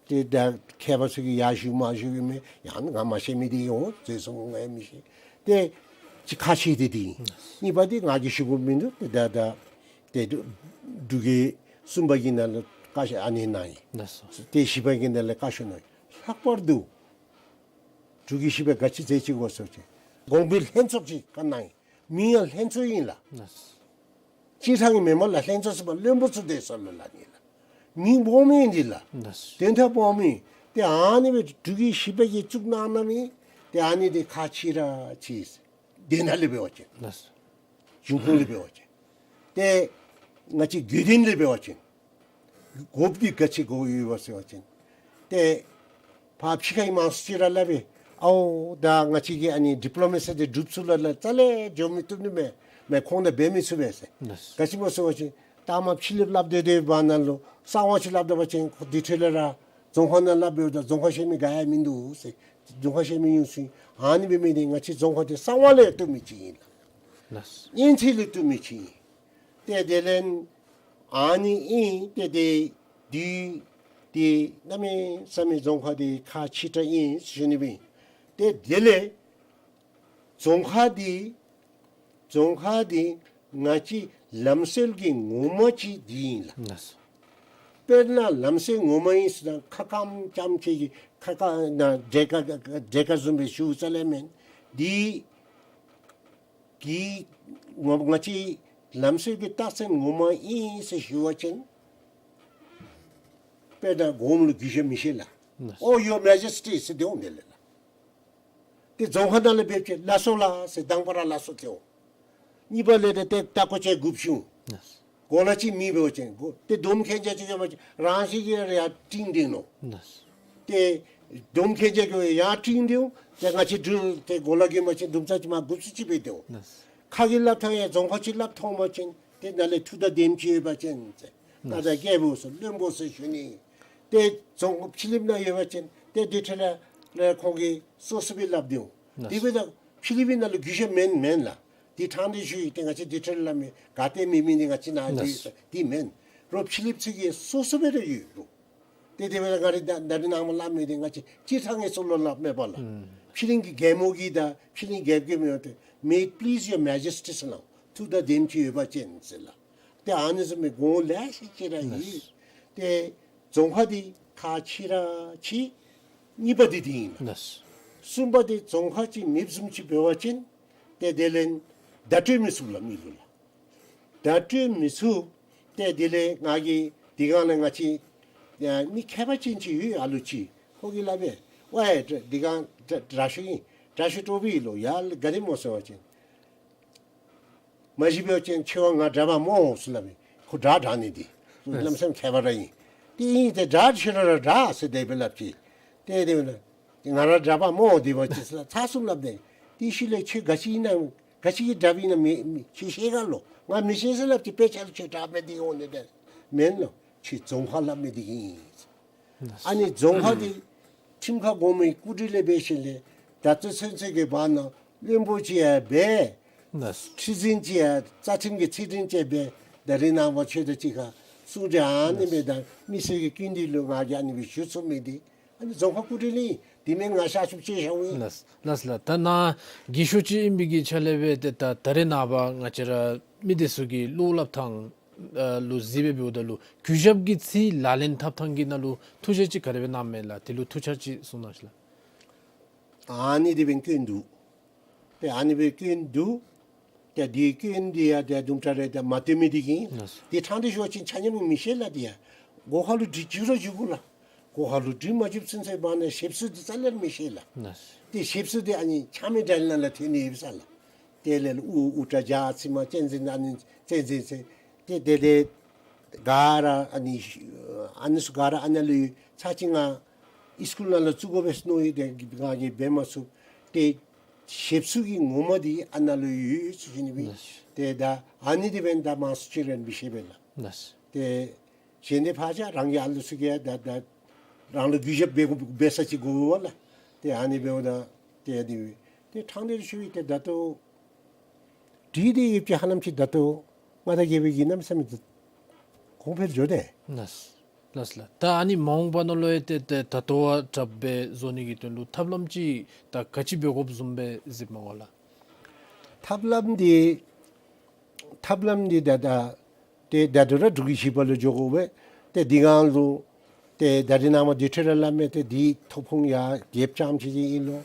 ཏེ་ད་མཁས་པ་ཚུ་གིས་ཡར་ཞུ་མར་ཞུ་ཨིན་མས། ཡང་ང་མ་ཤེས་མི་འདི་ཡོད་ཟེར་གསུངས། ང་ཡང་མི་ཤེས། ཏེ་གཅིག་ཁག་ཆེ་འདི་འདི་ཨིན། ལགས་སོ། གཉིས་པ་འདི་ང་གིས་ཞུ་དགོཔ་མིན་འདུག། ཏེ་ད་ད་ཏེ་འབྲུག་འབྲུག་རྒྱལ་གསུམ་པ་གི་ནང་ལུ་བཀའ་ཤོག་ཨ་ནི་གནང་ཡི། ལགས་སོ། ཏེ་བཞི་པ་གི་ནང་ལུ་བཀའ་ཤོག་གནང་ཡི། ལྷག་པར་དུ་འབྲུག་རྒྱལ་བཞི་པ་ག་ཅི་མཛད་ཅི་གོ་ཟེར་བ་ཅིན་གོང་འཕེལ་ལྷན་ཚོགས་ཅིག་བཀའ་གནང་ཡི། མིང་ཡང་ལྷན་ཚོགས་ཨིན་ལགས། ལགས་སོ། སྤྱིར་བཏང་གི་མེན་མས་ལགས། ལྷན་ཚོགས་ཟེར་བ་བློན་པོ་ཚུ་སྡོད་ས་ལུ་སླབ་ནི་ལགས། མིང་སྦོམ་ཨིན་འདི་ལགས། ལགས་སོ། དོན་དག་སྦོམ་ཨིན། ཏེ་ཨ་ནི་སྦེ་འབྲུག་རྒྱལ་བཞི་པ་གིས་བཙུགས་གནང་གནངམ་ཨིན། ཏེ་ཨ་ནི་འདི་ཁག་ཆེ་ར་ཆེ། དེ་ནང་ལས་འབད་བ་ཅིན། ལགས་སོ། གཞུང་ཁོངས་ལས་འབད་བ་ཅིན། ཏེ་ང་བཅས་དགོས་དོན་ལས་འབད་བ་ཅིན། དགོཔ་འདི་ག་ཅི་དགོཔ་ཡོད་པ་ཟེར་བ་ཅིན། ཏེ་ཕར་ཕྱི་ཁའི་མང་སུ་ཅིག་ར་སླབ་པས། ཨའོ་ད་ང་བཅས་ཀྱི་ཨ་ནི་ཌི་པི་ལོ་མེ་སི་འདི་འབྲུགཔ་ཚུ་ལུ་ལགས་རྩ་ལས་འགྱོ་མི་བཏུབ་ནི་མས། མེན་ཁོང་དང་འབད་མི་ཚུགས་པས་ཟེར། ལགས་སོ། ག་ཅི་སྨོ་ཟེར་བ་ཅིན་ད་མ་ཕྱི་གླིངཔ་སླབ་སྡོད་སྡོདཔ་ནང་ལུ་གསང་བ་ཅིག་སླབ་ད་པ་ཅིན་ཁོ་དེ་འཕྲོ་ལས་ར་རྫོང་ཁ་ནང་སླབ་འབདཝ་ད་རྫོང་ཁ་ཤེས་མི་ག་ཡང་མིན་འདུག་ཟེར། རྫོང་ཁ་ཤེས་མི་ཡོད་ཟེར། ཨ་ནི་འབད་མི་འདི་ང་བཅས་རྫོང་ཁ་འདི་གསང་བ་ལས་བཏུབ་མི་ཅིག་ཨིན་ལགས། ལགས་སོ། སྙན་ཚིག་ལས་བཏུབ་མི་ཅིག་ཨིན། ཏེ་དེ་ལས་ཨ་ནི་ཨིན། ཏེ་དེ་དུས་འདི་གནམ་མེད་ས་མེད་རྫོང་ཁ་འདི་ཁག་ཆེ་དྲགས་ཨིན་ཟེར་ཞུ་ནི་སྦེ་ཨིན། ཏེ་དེ་ལས་རྫོང་ཁ་འདི་རྫོང་ཁ་འདི་ང་བཅས་ལམ་སྲོལ་གྱི་ངོ་མ་ཅིག་འདི་ཨིན་ལགས། ལགས་སོ། དཔེར་ན་ལམ་སྲོལ་ངོ་མ་ཨིན་ཟེར་ན་ཁ་སྐམ་རྐྱངམ་ཅིག་གིས་ཁ་སྐམ་ན་འདྲེ་ཁ་འདྲེ་ཁ་བཟུམ་སྦེ་ཞུ་རྩ་ལས་མེན། འདི་གི་ང་ང་བཅས་ལམ་སྲོལ་གྱི་རྟགས་མཚན་ངོ་མ་ཨིན་ཟེར་ཞུ་བ་ཅིན་དཔེར་ན་སྒོམ་ལུ་གུས་ཞབས་མི་བཞེས་ལགས། ལགས་སོ། Oh, your majesty ཟེར་དེ་འོང་དེ་ལས་ལགས། ཏེ་རྫོང་ཁ་ནང་ལས་འབད་བ་ཅིན་ལགས་སོ་ལགས་ཟེར་དང་པ་ར་ལགས་སོ་ཟེར་འོང་། གཉིས་པ་ལས་ཏེ་ཏེ་ད་ཁོ་ཅིག་དགོཔ་ཅིག་འོང་། གོ་ལ་ཅིག་མེད་པ་ཅིན་གོ་ཏེ་སྡོམ་མཁན་ཅིག་ཅིག་ཡོད་པ་ཅིན་རང་བཞིན་གྱིས་ར་ཡར་སྤྲིང་སྡོད་ནུག། ཏེ་སྡོམ་མཁན་ཅིག་གིས་ཡར་སྤྲིང་སྡོད་འོང་། ཏེ་ང་བཅས་འབྲུག་ཏེ་གོ་ལ་གི་མ་ཅིག་དུམ་ཚ་ཅིག་མར་དགོཔ་ཅིག་འབད་དེ་འོང་། ཁ་གི་སླབ་ཐངས་ཡང་རྫོང་ཁ་ཅིག་སླབ་ཐོན་པ་ཅིན་ཏེ་ནཱ་ལས་ཐུགས་དང་ལྡནམ་ཅིག་ཡོད་པ་ཅིན་ཟེར། ད་ད་རྒྱལ་པོ་ཟེར་བློན་པོ་ཟེར་ཞུ་ནི། ཏེ་རྫོང་ཕྱི་གླིངཔ་ནང་ཡོད་པ་ཅིན་ཏེ་དེ་འཕྲོ་ལས་ལས་ཁོང་གིས་སོ་སོ་སྦེ་སླབ་སྡོད་འོང་། དེ་འབདཝ་ད་ཕྱི་གླིངཔ་ནང་ལུ་གུས་ཞབས་མེན་མེན་ལགས། དེ་ཕྲང་སྟེ་ཞུ་ཡི། ཏེ་ང་བཅས་དེ་འཕྲོ་ལས་སླབ་མི་ག་ཏེ་མེད་མི་འདི་ང་བཅས་ནང་འདི་ལགས་སོ། དེ་མེན། རོགས་ཕྱི་གླིངཔ་ཚུ་གིས་སོ་སོ་སྦེ་ར་ཡོད་རུང་། ཏེ་དེ་འབདཝ་ད་ང་ར་ད་ད་རེས་ནངས་པ་སླབ་མི་འདི་ང་བཅས་སྤྱིར་བཏང་གི་ཚུ་ལུ་སླབ་མེན་པ་ལགས། ཨུམ། ཕྱི་གླིང་གི་རྒྱལ་མོ་གིས་དང་ཕྱི་གླིང་རྒྱལཔོ་གིས་མེན་པ་ཏེ་May it please your majesty ཟེར་སླབ་འོང་། ཐུགས་དང་ལྡནམ་ཅིག་ཡོད་པ་ཅིན་ཟེར་ལགས། ཏེ་ཨ་ནི་བཟུམ་མའི་གོ་ལ་ཤེས་ཅིག་ར་ཨིན། ལགས། ཏེ་རྫོང་ཁ་འདི་ཁག་ཆེ་ར་ཆེ། གཉིས་པ་འདི་འདི་ཨིན་ལགས། ལགས། གསུམ་པ་འདི་རྫོང་ཁ་ཅིག་མེདཔ་བཟུམ་ཅིག་འབད་བ་ཅིན་ཏེ་དེ་ལས་བརྡ་སྤྲོད་མི་ཚུགས་ལགས་མི་ལུ་ལགས། བརྡ་སྤྲོད་མི་ཚུགས། ཏེ་དེ་ལས་ང་གིས་དེ་སྒང་ལས་ང་བཅས་ཡ་མི་མཁས་པ་ཅན་ཅིག་ཡོད་ཨ་ལུ་ཅིག། ཁོ་གིས་སླབ་པས། ཝའེ་དེ་སྒང་དྲག་ཤོས་ཨིན། དྲག་ཤོས་ཀྲོ་བི་ཨིན་ལོ། ཡ་ག་དེ་སྨོ་ཟེར་བ་ཅིན་མ་གཞི་འབད་བ་ཅིན་ཆེ་བ་ང་དྲག་པ་སྨོ་ཟེར་སླབ་པས། ཁོ་དྲག་དྲག་ནི་འདི་གནམ་མེད་ས་མེད་མཁས་པ་ར་ཨིན། དེ་ཨིན་ཏེ་དྲག་ཆེ་ར་ར་དྲག་ཟེར་དེ་སྦེ་སླབ་ཅི། ཏེ་དེ་སྦེ་ང་ར་དྲག་པ་སྨོ་དེ་སྦེ་ཅིག་ཟེར་ཚར་གསུམ་སླབ་སྟེ། དེ་ཤུལ་ལས་ཁྱོད་ག་ཅི་ཨིན་ན་ག་ཅི་གི་དྲགཔ་ཨིན་ན་མི་མི་ཁྱོད་ཤེས་ག་ལོ། ང་མི་ཤེས་ཟེར་སླབ་ཅི། དཔེ་ཆ་ལུ་ཁྱོད་དྲག་མི་འདི་འོང་ནི་དེ་མེན་ལོ། ཁྱོད་རྫོང་ཁ་སླབ་མི་འདི་ཨིན། ཨ་ནི་རྫོང་ཁ་འདི་ཁྲིམས་ཁང་གོང་མའི་སྐུ་དྲིན་ལས་འབད་ཞིནམ་ལས་ད་ལྟོ་ཚུན་ཚོད་ཀྱི་བར་ན་བློན་པོ་ཅིག་ཡང་འབད། ལགས། ཁྲི་འཛིན་ཅིག་ཡང་རྩ་ཁྲིམས་ཀྱི་ཁྲི་འཛིན་ཅིག་འབད། ད་རེས་ནངས་པ་ཁྱོད་དང་གཅིག་ཁར་གསུང་གྲོས་ཨ་ནི་སྦེ་དང་མི་སེར་གྱི་སྐུ་མདུན་ལུ་ང་གིས་ཨ་ནི་སྦེ་ཞུ་ཚུགས་མི་འདི་ཨ་ནི་རྫོང་ཁ་སྐུ་དྲིན་ཨིན། དེ་མེན་ང་ཤ་ཤུབ་ཅིག་ཤོརཝ་ཨིན། ལགས་ལགས་ལགས། ད་ནཱ་རྒས་ཤོས་ཅིག་ཨིན་པའི་གི་ཆ་ལས་འབད་ཏེ་ད་ད་རེས་ནངས་པ་ང་བཅས་ར་མི་སྡེ་ཚུ་གི་བློ་སླབ་ཐངས་ལུ་གཟིགས་སྦེ་འབདཝ་ད་ལུ་གུས་ཞབས་ཀྱི་ཚིག་ལག་ལེན་འཐབ་ཐངས་ཀྱི་ནང་ལུ་ཐུགས་བཞེད་ཅིག་ག་དེ་སྦེ་གནངམ་མས་ལགས། དེ་ལུ་ཐུགས་འཆར་ཅིག་གསུང་གནང་ཞིག་ལགས། ཨ་ནི་དེ་སྦེ་སྐྱོན་འདུག། ཏེ་ཨ་ནི་སྦེ་སྐྱོན་འདུག། ཏེ་དེ་སྐྱོན་འདི་ཡང་ཏེ་དུམ་གྲ་རེ་ཏེ་མ་སྟོན་མི་འདི་གིས། ལགས་སོ། ཏེ་ཕྲང་སྟེ་ཞུ་བ་ཅིན་ཆ་མཉམ་མི་ཤེས་ལགས། ཏེ་ཡང་སྒོ་ཁ་ལུ་འདི་འཇུག་ར་འཇུག་དགོ་ལགས། གོ་ཧ་ལུ་འགྲིག་མ་འགྲིག་ཚུན་ཚོད་བར་ན་ཞིབ་འཚོལ་འདི་རྩ་ལས་མི་ཤེས་ལགས། ལགས། ཏེ་ཞིབ་འཚོལ་འདི་ཨ་ནི་ཆ་མེད་དྲག་ནང་ལུ་ཐོན་ནི་ཡོད་ས་ལགས། དེ་ལས་ལུ་ཨུ་ཨུ་ཏྲ་ཇ་ཚིག་མ་གཅན་གཟན་ཨ་ནི་གཅན་གཟན་ཟེར། ཏེ་དེ་ལས་ག་ར་ཨ་ནི་ཨ་ནི་ཚུ་ག་ར་ཨ་ནཱ་ལུ་ཡོད། ཚར་གཅིག་ང་ཨིས་ཀུལ་ནང་ལུ་བཙུགས་དགོ་པས་མནོ་ཡི། ཏེ་ང་གིས་འབད་མ་ཚུགས། ཏེ་ཞིབ་འཚོལ་གྱི་ངོ་མ་འདི་ཨ་ནཱ་ལུ་ཡོད་ཟེར་ཞུ་ནི་སྦེ། ལགས། ཏེ་ད་ཨ་ནི་འདི་འབདན་ད་མང་སུ་ཅིག་ར་མི་ཤེས་པས་ལགས། ལགས། ཏེ་གཞན་འདི་ཕར་བཞག། རང་གི་ཨ་ལུ་ཚུ་གིས་ཡང་ད་ད་རང་ལུ་གུས་ཞབས་འབད་དགོ་འབད་ས་ཅིག་དགོ་པས་ལགས། ཏེ་ཨ་ནི་འབདཝ་ད་ཏེ་ཨ་ནི་སྦེ་ཏེ་ཕྲང་སྟེ་ཞུ་ཡི། ཏེ་ད་ལྟོ་འདི་འདི་ཡོད་ཅི་ཧ་ལམ་ཅིག་ད་ལྟོ་མངའ་བདག་རྒྱལ་པོའི་གི་གནམ་མེད་ས་མེད་གོང་འཕེལ་འགྱོ་སྟེ། ལགས། ལགས་ལགས། ད་ཨ་ནི་མ་འོངས་པ་ནང་ལུ་ཡང་ཏེ་ཏེ་ད་ལྟོ་བ་དྲགཔ་སྦེ་བཟོ་ནི་གི་དོན་ལུ་ཐབས་ལམ་ཅིག་ད་ག་ཅི་འབད་དགོཔ་བཟུམ་སྦེ་གཟིགསཔ་མས་གོ་ལགས། ཐབས་ལམ་འདི་ཐབས་ལམ་འདི་ད་ད་ཏེ་ད་ལྟོ་ར་འབྲུག་གི་བཞི་པ་ལུ་འགྱོ་དགོ་པས། ཏེ་འདི་སྒང་ལུ་ཏེ་ད་རིས་ནངས་པ་འདི་འཕྲལ་ར་སླབ་མས། ཏེ་འདི་ཐོབ་ཁུངས་ཡར་རྒྱལཔོ་རྐྱངམ་ཅིག་གི་ཨིན་ལོ།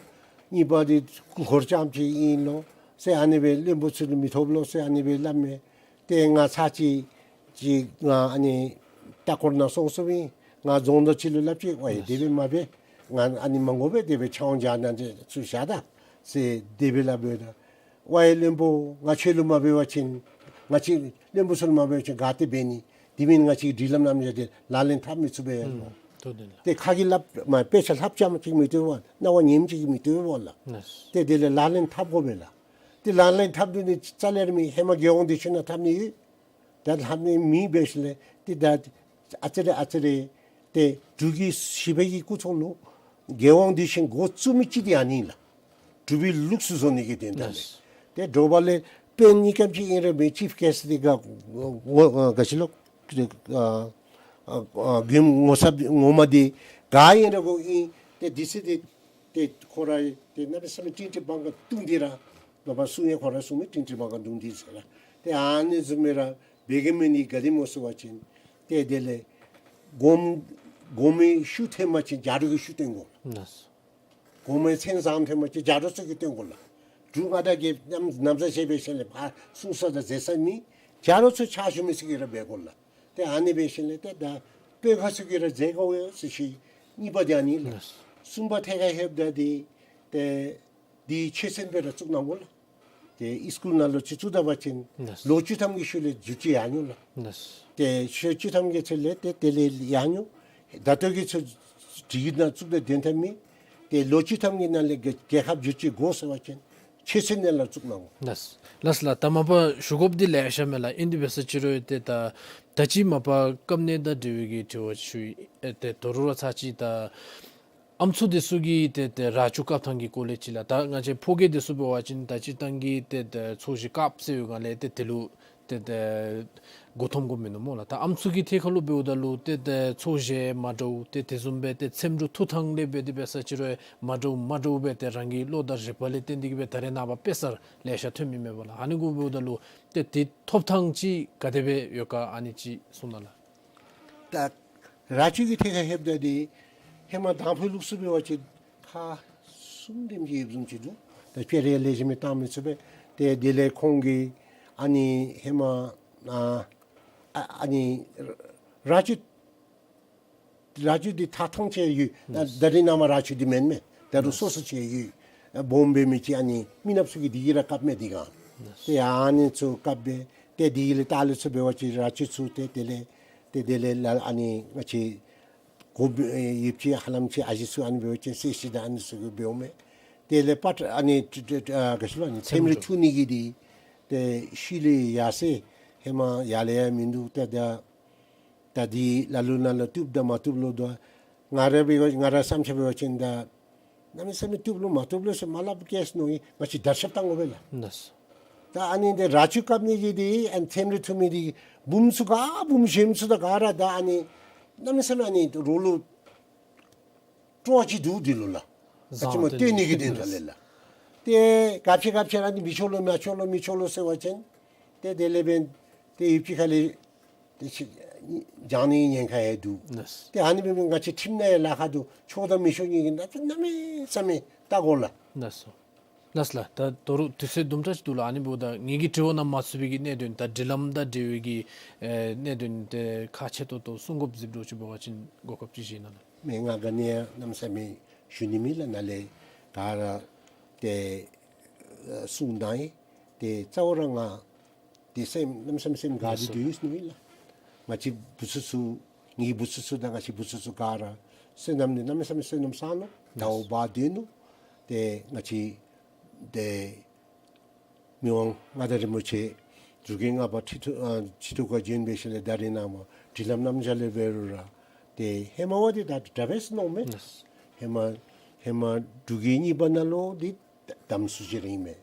གཉིས་པ་འདི་སྐུ་འཁོར་རྐྱངམ་ཅིག་གི་ཨིན་ལོ་ཟེར་ཨ་ནི་སྦེ་བློན་པོ་ཚུ་ལུ་མི་ཐོབ་ལོ་ཟེར་ཨ་ནི་སྦེ་སླབ་མས། ཏེ་ང་ཚར་གཅིག་ཅིག་ང་ཨ་ནི་ལྟ་སྐོར་ནང་སོང་སོངམ་ཨིན། ང་རྫོང་བདག་ཅིག་ལུ་སླབ་ཅི། ཝའི་དེ་སྦེ་མ་འབད། ང་ཨ་ནི་མ་དགོ་པས། དེ་སྦེ་ཕྱག་དབང་བྱ་ནི་ཚུ་བཞག་ད་ཟེར་དེ་སྦེ་སླབ་འབདཝ་ད་ཝའི་བློན་པོ་ང་ཁྱོད་ལུ་མ་འབད་བ་ཅིན་ང་བཅས་བློན་པོ་ཚུ་ལུ་མ་འབད་བ་ཅིན་ག་ཏེ་འབད་ནི། དེ་མེན་ང་བཅས་ཀྱི་སྒྲིག་ལམ་རྣམ་གཞག་འདི་ལག་ལེན་འཐབ་མི་ཚུགས་པས་ལོ། ཨུམ་ཐུགས་བདེན་ལགས། ཏེ་ཁ་གིས་སླབ་མ་དཔེ་ཆ་ལྷབ་རྐྱངམ་ཅིག་མི་བཏུབ་པས། རྣ་བ་ཉནམ་ཅིག་མི་བཏུབ་པས་ལགས། ལགས། ཏེ་དེ་ལས་ལག་ལེན་འཐབ་དགོ་པས་ལགས། ཏེ་ལག་ལེན་འཐབ་དོ་ནི་རྩ་ལས་ར་མེད། ཧེ་མ་རྒྱལ་དབང་འདི་ཚུ་ནང་འཐབ་ནི་ཡོད། ད་ལྷབ་ནི་མེདཔ་འབད་ཞིནམ་ལས་ཏེ་ད་ཨ་ཙི་རེ་ཨ་ཙི་རེ་ཏེ་འབྲུག་གི་བཞི་པའི་གི་སྐུ་ཚབ་ལུ་རྒྱལ་དབང་འདི་བཞེངས་འགོ་བཙུགས་མི་ཅིག་འདི་ཨ་ནི་ལགས། འབྲུག་པའི་ལུགས་སྲོལ་བཟོ་ནི་གི་དོན་དག་ལས། ལགས། ཏེ་དྲོ་པ་ལས་དཔོན་གཉིས་ཀ་ཅིག་ཨིན་རུང་མི་ཅིཕ་གེསཊ་འདི་ག་ངོ་ཨ་ག་ཅི་ལོ་ཨ་ཨ་ཨ་མགྱོནམ་ངོ་ཚབ་ངོ་མ་འདི་ག་ཨིན་རུང་གོ་ཨིན། ཏེ་འདི་ཚུ་འདི་ཏེ་ཁོ་ར་ཏེ་གནམ་མེད་ས་མེད་ཀྲིང་ཀྲིང་བང་ག་བརྡུང་སྟེ་ར་ལོག་པར་གསུང་ཡང་ཁོ་ར་གསུང་མི་ཀྲིང་ཀྲིང་བང་ག་བརྡུང་སྟེ་ཟེར་ལགས། ཏེ་ཨ་ནི་བཟུམ་སྦེ་ར་འབད་གེ་མི་ནི་ག་དེ་སྨོ་ཟེར་བ་ཅིན་ཏེ་དེ་ལས་གོངམ་གོངམའི་ཤུགས་ཐོན་པ་ཅིན་རྒྱ་རོག་གི་ཤུགས་ཐོན་དགོ། ལགས། གོངམའི་མཚན་བཟང་ཐོན་པ་ཅིན་རྒྱ་རོག་ཚུ་གིས་སྟོན་དགོ་ལགས། འབྲུག་མངའ་བདག་གིས་ནམ་ནམ་བཟའ་བཞེས་འབད་ཞིནམ་ལས་ཕར་གསུང་ས་དང་མཛད་ས་མེད། རྒྱ་རོག་ཚུ་ཕྱག་ཞུ་མི་ཚུ་གིས་ར་འབད་དགོ་ལགས། ཏེ་ཨ་ནི་འབད་ཞིནམ་ལས་ཏེ་ད་དཔོན་ཁག་ཚུ་གིས་ར་མཛད་དགོ་ཟེར་ཞུ་ཡི། གཉིས་པ་འདི་ཨ་ནི་ལགས། ལགས། གསུམ་པ་ཐད་ཁར་ལྷོདཔ་ད་འདི་ཏེ་འདི་ཆོས་ཚན་སྦེ་ར་བཙུགས་གནང་དགོ་ལགས། ཏེ་ཨིས་ཀུལ་ནང་ལུ་ཅིག་བཙུགས་ད་པ་ཅིན་ལགས། ལོ་བཅུ་ཐམ་གྱི་ཤུལ་ལས་བསྒྱུར་བཅོས་ཡར་འགྱོ་ལགས། ལགས། ཏེ་ལོ་བཅུ་ཐམ་གྱི་ཚུན་ལས་ཏེ་དེ་ལས་ཡར་འགྱོ། ད་ལྟོ་གི་ཚུ་སྒྲིག་ནང་བཙུགས་ཏེ་དོན་དག་མེད། ཏེ་ལོ་བཅུ་ཐམ་གྱི་ནང་ལས་རྒྱལ་རྒྱལ་ཁབ་བསྒྱུར་བཅོས་དགོ་ཟེར་བ་ཅིན་ཆོས་ཚན་ནང་ལུ་བཙུགས་གནང་དགོ། ལགས། ལགས་ལགས། ད་མ་པ་ཞུ་དགོཔ་འདི་ལེ་ཤ་མས་ལགས། ཨིན་དེ་འབད་ས་ཅིག་རུང་ཏེ་ད་ད་ཅི་མ་པ་བཀབ་གནས་དང་འབྲེལ་བའི་གི་དྲི་བ་ཞུ་ཡི། ཨེ་ཏེ་དོ་རུང་ར་ཚར་ཅིག་ད་ཨམ་སྲུ་འདི་ཚུ་གིས་ཏེ་ཏེ་ར་ཆུ་བཀབ་ཐངས་ཀྱི་སྐོར་ལས་ཅིག་ལགས། ད་ང་བཅས་ཕོ་སྐྱེས་འདི་ཚུ་འབད་བ་ཅིན་ད་སྤྱིར་བཏང་གི་ཏེ་ཏེ་ཚོས་གཞི་བཀབ་ཟེར་བའི་སྒང་ལས་ཏེ་དེ་ལུ་ཏེ་ཏེ་མགུ་འཐོམ་དགོཔ་མིན་ནུག་སྨོ་ལགས། ད་ཨམ་སྲུ་གི་ཐད་ཁར་ལུ་འབདཝ་ད་ལུ་ཏེ་ཏེ་ཚོས་གཞི་མ་འདྲཝ་ཏེ་དེ་བཟུམ་སྦེ་ཏེ་ཚེམ་དྲུབ་འཐུ་ཐངས་ལས་འབད་དེ་འབད་ས་ཅིག་རུང་མ་འདྲཝ་མ་འདྲཝ་སྦེ་ཏེ་རང་གི་བློ་དང་རིག་པ་ལས་བརྟེན་ཏེ་གིས་སྦེ་ད་རེས་ནངས་པ་དཔེ་གསར་ལེ་ཤ་ཐོན་མི་མས་པ་ལགས། ཨ་ནི་གུ་འབདཝ་ད་ལུ་ཏེ་དེ་ཐོབ་ཐངས་ཅིག་ག་དེ་སྦེ་ཡོད་ག་ཨ་ནི་ཅིག་གསུང་གནང་ལགས། ད་ར་ཆུ་གི་ཐད་ཁར་ལྷོདཔ་ད་འདི་ཧེ་མ་དང་ཕུ་ལུགས་སྲོལ་འབད་བ་ཅིན་ཁག་གསུམ་དེམ་ཅིག་ཡོདཔ་བཟུམ་ཅིག་འདུག། ད་དཔེ་ར་ལེགས་ཤོམ་སྦེ་བཏང་མི་ཚུགས་པས། ཏེ་དེ་ལས་ཁོང་གིས་ཨ་ནི་ཧེ་མ་ཨ་ཨ་ཨ་ནི་ར་ཆུ་ར་ཆུ་འདི་ཐག་ཐང་ཅིག་ཡོད། ད་རིས་ནངས་པ་ར་ཆུ་འདི་མེན་མས། ད་རུང་སོ་སོ་ཅིག་ཡོད། སྦོམ་སྦེ་མི་ཅིག་ཨ་ནི་མི་ནགཔ་ཚུ་གིས་འདི་གིས་ར་བཀབ་མས་འདི་སྒང་། ཏེ་ཨ་ནི་ཚུ་བཀབ་སྦེ་ཏེ་འདི་གིས་ལས་ད་ལས་ཚུར་འབད་བ་ཅིན་ར་ཆུ་ཚུ་ཏེ་དེ་ལས་ཏེ་དེ་ལས་ལ་ཨ་ནི་ང་བཅས་གོ་ཡོདཔ་ཅིག་ཧ་ལམ་ཅིག་ཨ་ཞེ་ཚུ་ཨ་ནི་འབད་བ་ཅིན་སེ་ཤི་དང་ཨ་ནི་ཚུ་གིས་འབདཝ་མས། དེ་ལས་པ་ཨ་ནི་ཨ་ག་ཅི་ལོ་ཨ་ནི་ཚེམ་དྲུབ་འཐུ་ནི་གི་འདི་ཏེ་ཤུལ་ལས་ཡར་སེང་ཧེ་མ་ཡར་ལས་ཡང་མིན་འདུག། ཏེ་ད་ད་འདི་ལ་ལུ་ནང་ལུ་བཏུབ་དང་མ་བཏུབ་ལོ་འདུག། ང་ར་འབད་བ་ང་ར་བསམ་འཆར་འབད་བ་ཅིན་ད་གནམ་མེད་ས་མེད་བཏུབ་ལོ་མ་བཏུབ་ལོ་ཟེར་མ་སླབ་གེ་ཟེར་མནོ་ཡི། ང་བཅས་བརྡར་ཤ་བཏང་དགོ་པས་ལགས། ལགས་སོ། ད་ཨ་ནི་འདི་ར་ཆུ་བཀབ་ནི་གི་འདི་ཨ་ནི་ཚེམ་དྲུབ་འཐུ་མི་འདི་འབུམ་ཚུ་ག་འབུམ་གཞོནམ་ཚུ་དང་ག་ར་ད་ཨ་ནི་གནམ་མེད་ས་མེད་ཨ་ནི་རོགས་ལུ་སྤྲོ་བ་ཅིག་འདུག་འདི་ལུ་ལགས། ཨ་ཙི་མ་བསྟེན་ནི་གི་དོན་དག་ལས་ལགས། ཏེ་ག་ཅི་ག་ཅི་ར་ནི་མི་ཆོག་ལོ་མ་ཆོག་ལོ་མི་ཆོག་ལོ་ཟེར་བ་ཅིན་ཏེ་དེ་ལས་འབདན་ཏེ་ཡུདཔ་ཅིག་ཁ་ལས་ཏེ་ཅིག་བྱང་ནི་ཉེན་ཁ་ཡང་འདུག། ལགས། ཏེ་ཨ་ནི་འབད་མི་ང་བཅས་ཁྲིམས་ནང་ཡང་ལཱ་ཁག་འདུག། ཆོག་དང་མི་ཆོག་གཉིས་ཀྱི་ནང་གནམ་མེད་ས་མེད་བལྟ་དགོ་ལགས། ལགས་སོ། ལགས་ལགས། ད་དོ་རུང་དུས་ཚོད་དུམ་གྲ་ཅིག་འདུག་ལགས། ཨ་ནི་འབདཝ་ད་ངེ་གི་དྲི་བ་ནང་མ་ཚུད་པའི་གི་གནད་དོན་ད་སྒྲིག་ལམ་དང་འབྲེལ་བའི་གི་ཨེ་གནད་དོན་དེ་ཁག་ཆེ་ཏོག་ཏོ་གསུང་དགོཔ་གཟིགས་འགྱོ་ཅིག་འབད་བ་ཅིན་གོ་སྐབས་ཅིག་བཞེས་གནང་ལགས། མེན་ང་ག་ནི་ཡང་གནམ་མེད་ས་མེད་ཞུ་ནི་མེད་ལགས། ནཱ་ལས་ག་ར་ཏེ་ཨ་གསུང་གནང་ཡི། ཏེ་རྩ་བ་ར་ང་ཏེ་སེམས་གནམ་མེད་ས་མེད་སེམས་དགའ་སྟེ་སྡོད་ནི་མེད་ལགས། ང་བཅས་བུ་ཚ་ཚུ་ངེའི་བུ་ཚ་ཚུ་དང་ང་བཅས་བུ་ཚ་ཚུ་ག་ར་བསོད་ནམས་འདི་གནམ་མེད་ས་མེད་བསོད་ནམས་བསགས་ནུག། ཟླཝ་འབག་སྡོད་ནུག། ཏེ་ང་བཅས་ཏེ་མི་དབང་མངའ་བདག་རིན་པོ་ཆེ་འབྲུག་རྒྱལ་ལྔ་པ་ཁྲི་ཐོག་ཨ་ཁྲི་ཐོག་ཁར་བྱོན་འབད་ཞིནམ་ལས་ད་རེས་ནངས་པ་སྒྲིག་ལམ་རྣམ་གཞག་ལས་འབད་རུང་ར་ཏེ་ཧེ་མ་བ་འདི་ད་དྲག་པས་ཟེར་མནོཝ་མས། ཧེ་མ་ཧེ་མ་འབྲུག་རྒྱལ་གཉིས་པ་ནང་ལུ་འདི་དམ་སྲི་ཅིག་ར་ཨིན་མས།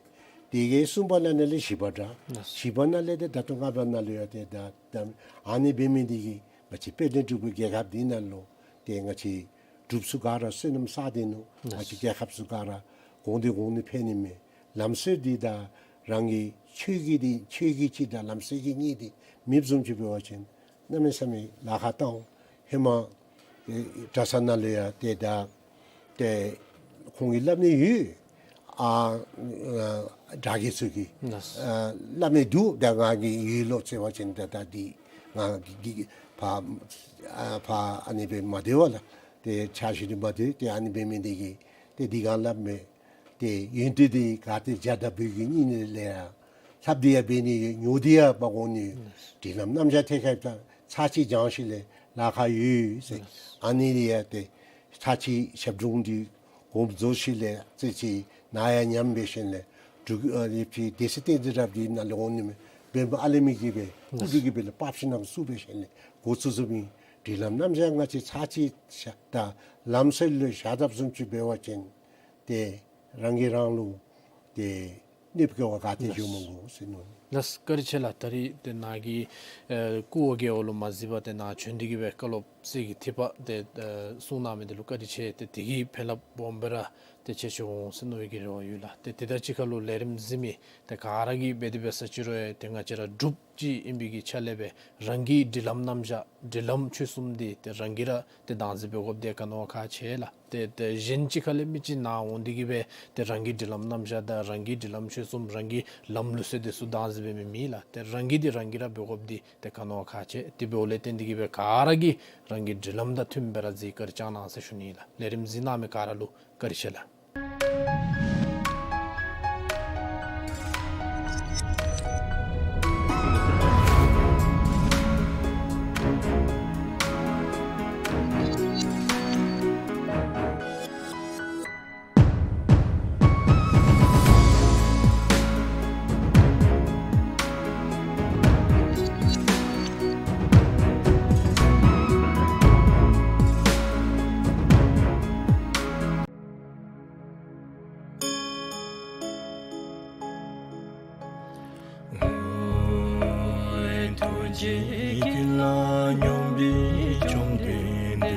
དེ་གི་གསུམ་པ་ནང་ལས་བཞི་པ་དྲག། བཞི་པ་ནང་ལས་ཏེ་ད་ལྟོ་ལྔ་པ་ནང་ལུ་ཡང་ཏེ་ད་ད་ཨ་ནི་འབད་མི་འདི་གིས་ང་བཅས་དཔལ་ལྡན་འབྲུག་པའི་རྒྱལ་ཁབ་འདི་ནང་ལུ་ཏེ་ང་བཅས་འབྲུགཔ་ཚུ་ག་ར་བསོད་ནམས་བསགས་སྡོད་ནུག། ང་བཅས་རྒྱལ་ཁབ་ཚུ་ག་ར་གོང་འདི་གོང་ནི་འཕེལ་ནི་མས། ལམ་སྲོལ་འདི་དང་རང་གི་ཆོས་ཀྱི་འདི་ཆོས་ཀྱི་གཅིག་དང་ལམ་སྲོལ་གྱི་གཉིས་འདི་མེདཔ་བཟུམ་ཅིག་འབད་བ་ཅིན་གནམ་མེད་ས་མེད་ལཱ་ཁག་བཏངམ་ཨིན། ཧེ་མ་ཨེ་གྲྭ་ཚང་ནང་ལུ་ཡང་ཏེ་ད་ཏེ་ཁོང་གིས་སླབ་ནི་ཡོད། ཨ་ཨ་དྲག་གི་ཚུ་གིས་ལགས། ཨ་སླབ་ནི་འདུག། ད་ང་གིས་ཡོད་ལོ་ཟེར་བ་ཅིན་ད་ད་འདི་ང་གིས་ཕར་ཨ་ཕར་ཨ་ནི་སྦེ་མ་སྡོད་པར་ལགས། ཏེ་ཕྱག་ཞུ་ནི་མ་སྡོད། ཏེ་ཨ་ནི་འབད་མི་འདི་གིས་ཏེ་འདི་ག་སླབ་མས། ཏེ་ཡོན་ཏན་འདི་ག་ཏེ་འཇའ་དང་བོད་ཀྱི་གཉིས་ནི་ལས་ཡང་ལྷབ་སྟེ་ཡང་འབད་ནི་ཡོད། ཉོ་སྟེ་ཡང་མ་གོན་ནི་ཡོད། སྒྲིག་ལམ་རྣམ་གཞག་ཐད་ཁར་ད་ཚར་གཅིག་སྦྱང་ཞིནམ་ལས་ལཱ་ཁག་ཡོད་ཟེར། ཨ་ནི་ཡང་ཏེ་ཚར་གཅིག་ཞབས་དྲུང་འདི་དགོངས་རྫོགས་ཞིནམ་ལས་ཚར་གཅིག་ནཱ་ཡང་ཉམས་འབད་ཞིནམ་ལས་འབྲུག་ཨ་ཡིབ་ཀྱི་སྡེ་སྲིད་བསྟན་འཛིན་རབ་འདི་ནཱ་ལས་འོང་ནི་མས། འབདཝ་ཨ་ལེ་མི་གིས་སྦེ་སྐུ་མདུན་གྱིས་སྦེ་ལགས་པར་ཤིང་ནང་བཙུགས་འབད་ཞིནམ་ལས་འགོ་བཙུགས་བཙུགསཔ་ཨིན། སྒྲིག་ལམ་རྣམ་གཞག་ང་བཅས་ཚར་གཅིག་ཤ་ད་ལམ་སྲོལ་ལུ་བཞག་དཔ་བཟུམ་ཅིག་འབད་བ་ཅིན་ཏེ་རང་གིས་རང་ལུ་ཏེ་གནོདཔ་བཀལ་བ་ག་ཏེ་འགྱོ་མི་དགོ་ཟེར་མནོ། ལགས་བཀའ་དྲིན་ཆེ་ལགས། ད་རིས་ཏེ་ནཱ་གིས་ཨེ་སྐུ་འོ་བརྒྱལ་བ་ལུ་མ་གཟིགས་པར་ཏེ་ནཱ་བྱོན་ཏེ་གིས་སྦེ་བཀའ་སློབ་གསེར་གྱི་ཐིགས་པ་ཏེ་ཨེ་གསུང་གནང་མི་འདི་ལུ་བཀའ་དྲིན་ཆེ། ཏེ་དེ་གི་ཕན་རླབས་སྦོམ་སྦེ་ར་ཏེ་ཆེ་ཆེ་འོང་ཟེར་མནོ་བའི་གི་རེ་བ་ཡོད་ལགས། ཏེ་དེ་དང་གཅིག་ཁར་ལུ་ལས་རིམ་གཟིགས་མི་ཏེ་ག་ར་གིས་འབད་དེ་འབད་ས་ཅིག་རུང་ཡང་ཏེ་ང་བཅས་ར་འབྲུགཔ་ཅིག་ཨིན་པའི་གི་ཆ་ལས་སྦེ་རང་གི་སྒྲིག་ལམ་རྣམ་གཞག་སྒྲིག་ལམ་ཆོས་གསུམ་འདི་ཏེ་རང་གིས་ར་ཏེ་བདག་འཛིན་འབད་དགོཔ་འདི་ག་ནི་བ་ཁག་ཆེ་ལགས། ཏེ་ཏེ་གཞན་གཅིག་ཁ་ལས་མི་གཅིག་ནཱ་འོང་སྟེ་གིས་སྦེ་ཏེ་རང་གི་སྒྲིག་ལམ་རྣམ་གཞག་དང་རང་གི་སྒྲིག་ལམ་ཆོས་གསུམ་རང་གི་ལམ་ལུགས་སྲོལ་འདི་ཚུ་བདག་འཛིན་འབད་མི་མེད་ལགས། ཏེ་རང་གི་འདི་རང་གིས་ར་འབད་དགོཔ་འདི་ཏེ་ག་ནི་བ་ཁག་ཆེ། དེ་འབདཝ་ལས་བརྟེན་ཏེ་གིས་སྦེ་ག་ར་གིས་རང་གི་སྒྲིག་ལམ་དང་མཐུནམ་སྦེ་ར་གཟིགས་བཀའ་དྲིན་བསྐྱང་གནང་ཟེར་ཞུ་ནི་ལགས། ལས་རིམ་གཟིགས་གནང་མི་ག་ར་ལུ་བཀའ་དྲིན་ཆེ་ལགས། ཐུགས་རྗེ་ཀུན་ལ་སྙོམས་པའི་བཅོམ་ལྡན་འདས།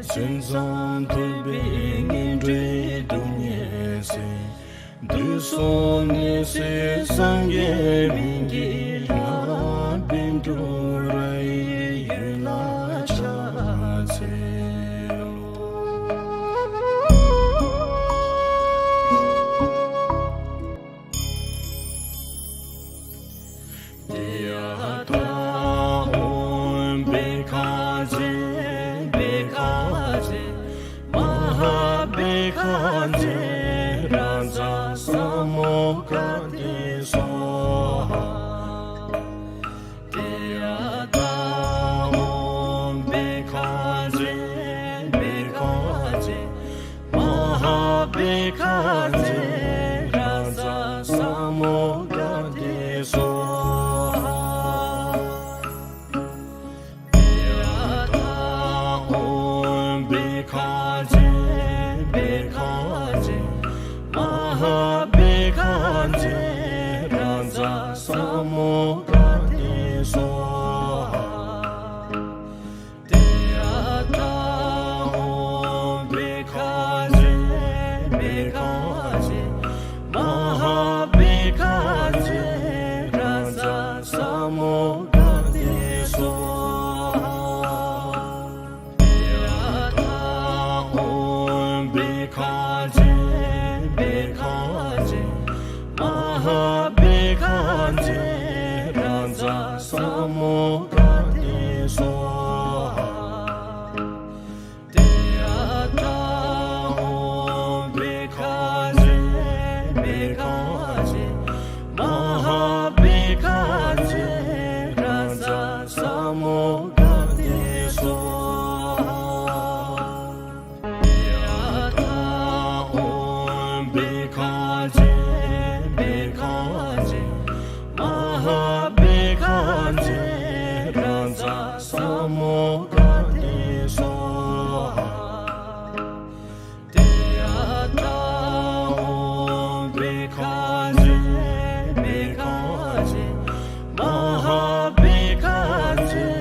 མཚན་བཟང་ཐོབ་པའི་སྙིང་རྗེ་སྡུག་བསྔལ་སེལ། དུས་གསུམ་ནུས་གསུམ་སངས་རྒྱས་མི་དགེ་ལྷ། བཻ་ཌཱུརྱ་ཡི་ཡུལ་ལ་ཕྱག་འཚལ་ལོ། ཏདྱ་ཐཱ། ཨོཾ་བྷཻ་ཥ་ཛྱེ་བྷཻ་ཥ་ཛྱེ་མ་ཧཱ་བྷཻ་ཥ་ཛྱེ་རཱ་ཛ་ས་མུདྒ་ཏེ་སྭཱ་ཧཱ། ཏདྱ་ཐཱ། སྭཱ་ཧཱ། ཏདྱ་ཐཱ། ཨོཾ་བྷཻ་ཥ་ཛྱེ་བྷཻ་ཥ་ཛྱེ་མ་ཧཱ་བྷཻ་ཥ་ཛྱེ་ཌྷ་ཛ་ས་མུདྒ་ཏེ་སྭཱ་ཧཱ། ཏདྱ་ཐཱ། ཨོཾ་བྷཻ་ཥ་ཛྱེ་བྷཻ་ཥ་ཛྱེ་མ་ཧཱ་བྷཻ་ཥ་ཛྱེ་ཌྷ་ཛ་ས་མུདྒ་ཏེ་སྭཱ་ཧཱ། ཏདྱ་ཐཱ། ཨོཾ་བྷཻ་ཥ་ཛྱེ་བྷཻ་ཥ་ཛྱེ་མ་ཧཱ་བྷཻ་ཥ་ཛྱེ་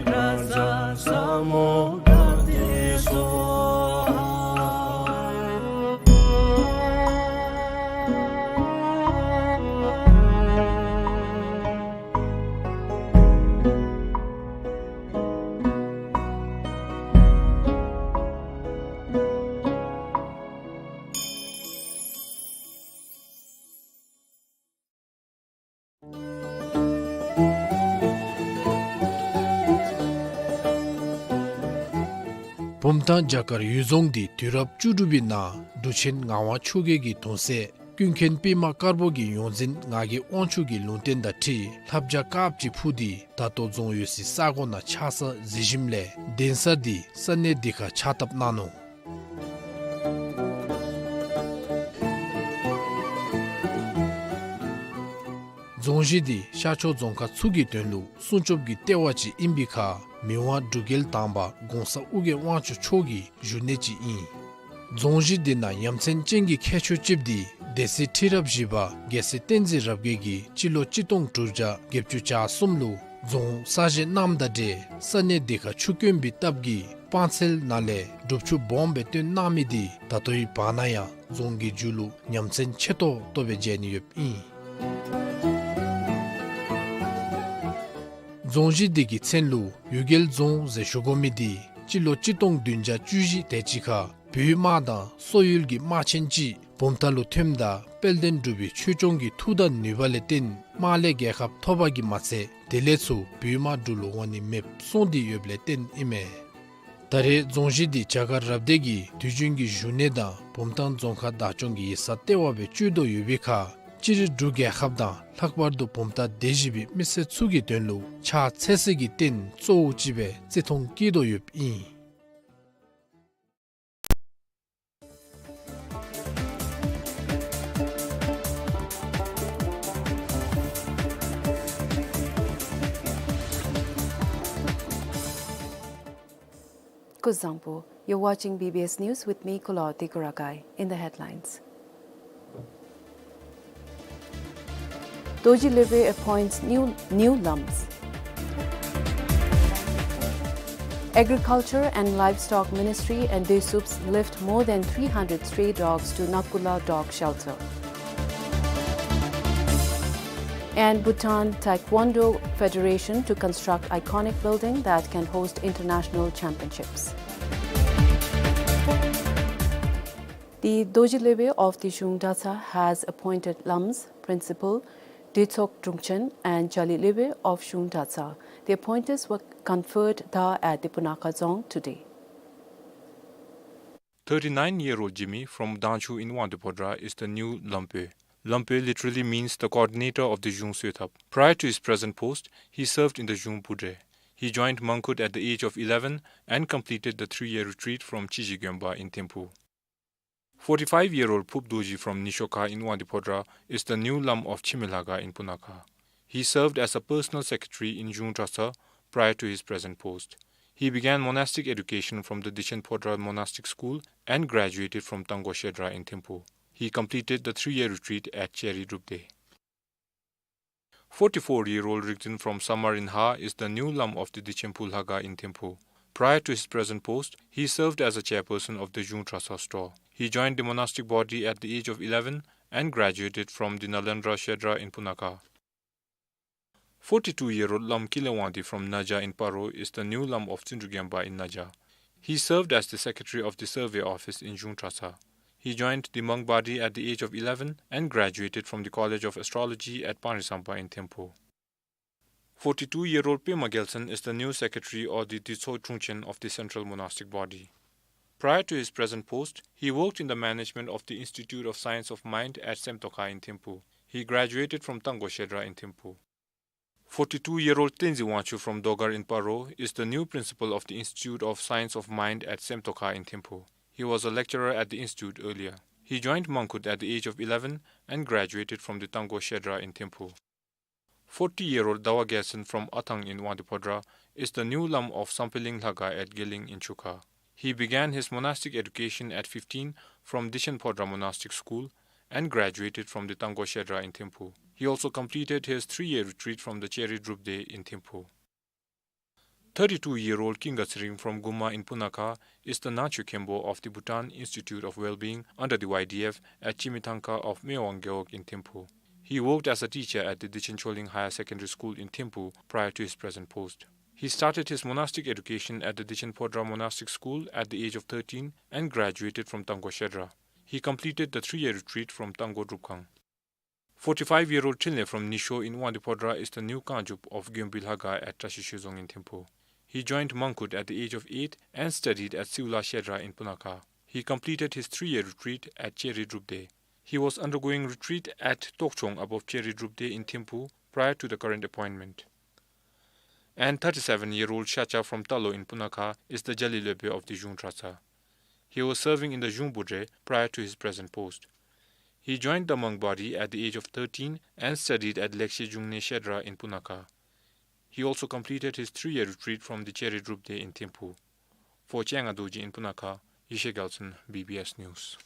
ཌྷ་ཛ་ས་མུདྒ་ཏེ་སྭཱ་ཧཱ། བུམ་ཐང་བྱ་དཀར་གཡུལ་རྫོང་འདི་དུས་རབས་བཅུ་དྲུག་པའི་ནང་འབྲུག་ཆེན་ངག་དབང་ཆོས་རྒྱལ་གྱི་གདུང་སྲས་ཀུན་མཁྱེན་པདྨ་དཀར་པོ་གི་ཡོངས་འཛིན་ངག་གི་དབང་ཕྱུག་གི་ལུང་བསྟན་དང་འཁྲིལ་ལྷ་བྱ་དཀརཔོ་ཅིག་འཕུར་ཏེ་ད་ལྟོ་རྫོང་ཡོད་སའི་ས་གོ་ནང་ཆགས་ས་གཟིགས་ཞིནམ་ལས་གདན་ས་འདི་ས་གནས་འདི་ཁར་ཕྱག་བཏབ་གནང་ནུག། རྫོང་གཞི་འདི་ཤར་ཕྱོགས་རྫོང་ཁག་ཚུ་གི་དོན་ལུ་སྲུང་སྐྱོབ་ཀྱི་ལྟེ་བ་ཅིག་ཨིན་པའི་ཁར་མི་དབང་འབྲུག་རྒྱལ་དང་པ་གོང་ས་ཨོ་རྒྱན་དབང་ཕྱུག་མཆོག་གི་བཞུགས་གནས་ཅིག་ཨིན། རྫོང་གཞི་འདི་ནང་ཡ་མཚན་ཅན་གྱི་ཁྱད་ཆོས་ཅིག་འདི་སྡེ་སྲིད་ཁྲི་རབས་བཞི་པ་རྒྱལ་སྲས་བསྟན་འཛིན་རབ་རྒྱས་ཀྱིས་སྤྱི་ལོ་གཅིག་སྟོང་དྲུག་བརྒྱ་བརྒྱད་ཅུ་གྱ་གསུམ་ལུ་རྫོང་གསར་བཞེངས་གནངམ་དང་འབྲེལ་ས་གནས་འདི་ཁར་ཆུ་དཀོན་པའི་སྟབས་ཀྱིས་སྤང་ཚལ་ནང་ལས་སྒྲུབ་ཆུ་སྦོམ་སྦེ་བཏོན་གནང་མི་འདི་ད་ལྟོའི་བར་ན་ཡང་རྫོང་གི་མཇུག་ལུ་ཡ་མཚན་ཆེ་ཏོག་ཏོ་སྦེ་མཇལ་ནི་ཡོདཔ་ཨིན། རྫོང་གཞི་འདི་གི་མཚན་ལུ་གཡུལ་རྒྱལ་རྫོང་ཟེར་ཞུ་དགོ་མི་འདི་སྤྱི་ལོ་གཅིག་སྟོང་བདུན་བརྒྱ་བཅུ་བཞི་དེ་ཅིག་ཁར་བོད་དམག་དང་སོག་ཡུལ་གྱི་དམག་ཆེན་ཅིག་བུམ་ཐང་ལུ་ཐོནམ་ད་དཔལ་ལྡན་འབྲུག་པའི་ཆོས་སྐྱོང་གི་མཐུ་དང་ནུས་པ་ལས་བརྟེན་དམག་ལས་རྒྱལ་ཁ་ཐོབ་པ་གིས་མ་ཚད་དེ་ལས་ཚུར་བོད་དམག་འབྲུག་ལུ་འོང་ནི་མེདཔ་སོང་སྟེ་ཡོདཔ་ལས་བརྟེན་ཨིན་མས། ད་རེས་རྫོང་གཞི་འདི་བྱ་དཀར་རབ་སྡེ་གི་དུས་རྒྱུན་གྱི་བཞུགས་གནས་དང་བུམ་ཐང་རྫོང་ཁག་བདག་སྐྱོང་གི་ཡིག་ཚང་ལྟེ་བ་སྦེ་སྤྱོད་དོ་ཡོད་པའི་ཁར་སྤྱིར་འབྲུག་རྒྱལ་ཁབ་དང་ལྷག་པར་དུ་བུམ་ཐང་སྡེ་བཞི་པའི་མི་སེར་ཚུ་གི་དོན་ལུ་ཕྱག་འཚལ་སའི་རྟེན་གཙོ་བོ་ཅིག་སྦེ་བརྩི་མཐོང་བསྐྱེད་དོ་ཡོདཔ་ཨིན། སྐུ་གཟུགས་བཟང་པོ། You're watching B B S News with me, Kulawarti Kurakai. In the headlines. Dorji Lwbe appoints new, new lums. Agriculture and Livestock Ministry and DESUPS lift more than three hundred stray dogs to Nakula Dog Shelter. And Bhutan Taekwondo Federation to construct iconic building that can host international championships. The Dorji Lwbe of the Zhung Dratshar has appointed lums, Principal Detsok Drungchen and Jali Lwbe of Zhung Dratshar. The appointments were conferred da at the Punakha Dzong today. Thirty-nine-year-old Jimmy from Dangchu in Wangdue Phodrang is the new Lampö. Lampö literally means the coordinator of the Zhung Soethap. Prior to his present post, he served in the Zhung Pudre. He joined Mangkhut at the age of eleven and completed the three-year retreat from Chiji Gyonpa in Thimphu. Forty-five-year-old Phup Dorji from Nishokha in Wangdue Phodrang is the new lam of Chime Lhakhang in Punakha. He served as a personal secretary in Zhung Dratshar prior to his present post. He began monastic education from the Dechen Phodrang Monastic School and graduated from Tanggo Shedra in Thimphu. He completed the three-year retreat at Cheri Drupdey. Forty-four-year-old Rigdzin from Samar in Haa is the new lam of the Dechen Phu Lhakhang in Thimphu. Prior to his present post, he served as a chairperson of the Zhung Dratshar store. He joined the monastic body at the age of eleven and graduated from the Nalandra Shedra in Punakha. Forty-two-year-old Lam Kile Wangdi from Naja in Paro is the new lam of Tsindru Gyonpa in Naja. He served as the secretary of the survey office in Zhung Dratshar. He joined the monk body at the age of eleven and graduated from the College of Astrology at Pangri Sampa in Thimphu. Forty-two-year-old Pema Gyaltshen is the new secretary or the Ditsho Trungchen of the central monastic body. Prior to his present post, he worked in the management of the Institute of Science of Mind at Semtokha in Thimphu. He graduated from Tanggo Shedra in Thimphu. Forty-two-year-old Tenzin Wangchuk from Dogar in Paro is the new principal of the Institute of Science of Mind at Semtokha in Thimphu. He was a lecturer at the institute earlier. He joined Mangkhut at the age of eleven and graduated from the Tanggo Shedra in Thimphu. Forty-year-old Dawa Gyaltshen from Athang in Wangdue Phodra is the new Lam of Sampheling Lhaga at Geling in Chukha. He began his monastic education at fifteen from Dishan Phodra Monastic School and graduated from the Tanggo Shedra in Thimphu. He also completed his three-year retreat from the Chere Drupdey in Thimphu. Thirty-two-year-old Kinga Tsering from Guma in Punakha is the Nangchuk Khenpo of the Bhutan Institute of Wellbeing under the Y D F at Chimithangka of Mewang Gewog in Thimphu. He worked as a teacher at the Dechen Choling Higher Secondary School in Thimphu prior to his present post. He started his monastic education at the Dechen Phodra Monastic School at the age of thirteen and graduated from Tanggo Shedra. He completed the three-year retreat from Tanggo Drupkhang. Forty-five-year-old Trinley from Nisho in Wangdue Phodra is the new Kangjup of Gyonbui Lhaga at Trashishuzong in Thimphu. He joined Mangkhut at the age of eight and studied at Siula Shedra in Punakha. He completed his three-year retreat at Chere Drupdey. He was undergoing retreat at Tokchong above Chere Drupdey in Thimphu prior to the current appointment. And thirty-seven-year-old Shacha from Talo in Punakha is the Jali Lobe of the Zhung Dratshang. He was serving in the Zhung Budre prior to his present post. He joined the monk body at the age of thirteen and studied at Lekshe Zhungne Shedra in Punakha. He also completed his three-year retreat from the Chere Drupdey in Thimphu. For Changa Dorji in Punakha, Yeshe Gyaltshen, B B S News.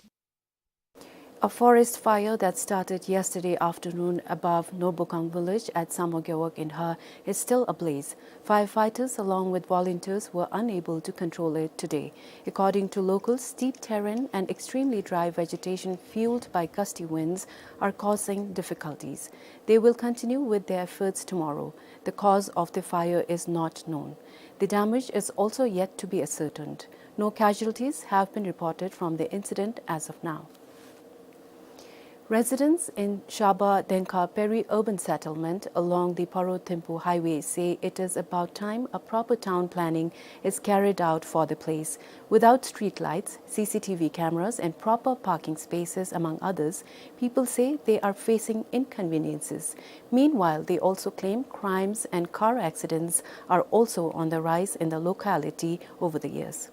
A forest fire that started yesterday afternoon above Nobokang village at Samo Gewog in Har is still ablaze. Firefighters, along with volunteers, were unable to control it today. According to locals, steep terrain and extremely dry vegetation fueled by gusty winds are causing difficulties. They will continue with their efforts tomorrow. The cause of the fire is not known. The damage is also yet to be ascertained. No casualties have been reported from the incident as of now. Residents in Shaba Denka peri-urban settlement along the Paro-Thimphu highway say it is about time a proper town planning is carried out for the place. Without street lights, C C T V cameras and proper parking spaces, among others, people say they are facing inconveniences. Meanwhile, they also claim crimes and car accidents are also on the rise in the locality over the years.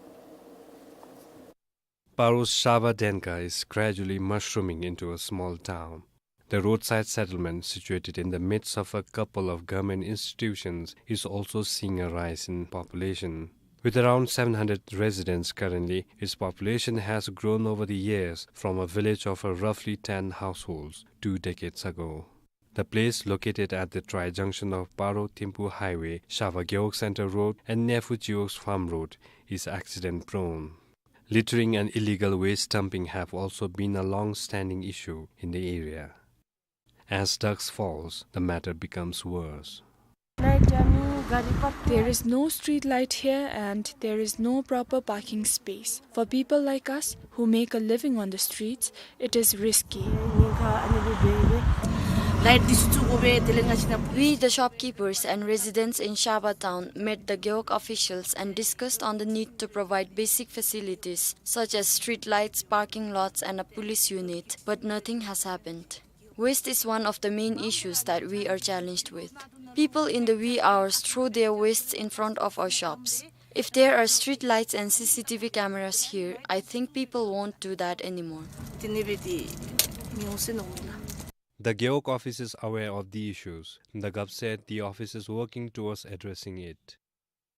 Paro's Shaba Denka is gradually mushrooming into a small town. The roadside settlement, situated in the midst of a couple of government institutions, is also seeing a rise in population. With around seven hundred residents currently, its population has grown over the years from a village of a roughly ten households two decades ago. The place, located at the tri-junction of Paro-Thimphu Highway, Shaba Gewog Center Road and Nephu Chiwog's Farm Road, is accident-prone. Littering and illegal waste dumping have also been a long-standing issue in the area. As dusk falls, the matter becomes worse. There is no street light here and there is no proper parking space. For people like us who make a living on the streets, it is risky. We, the shopkeepers and residents in Shaba town, met the Gewog officials and discussed on the need to provide basic facilities such as street lights, parking lots, and a police unit, but nothing has happened. Waste is one of the main issues that we are challenged with. People in the wee hours throw their wastes in front of our shops. If there are street lights and C C T V cameras here, I think people won't do that anymore. The Gewog office is aware of the issues. The Gov said the office is working towards addressing it.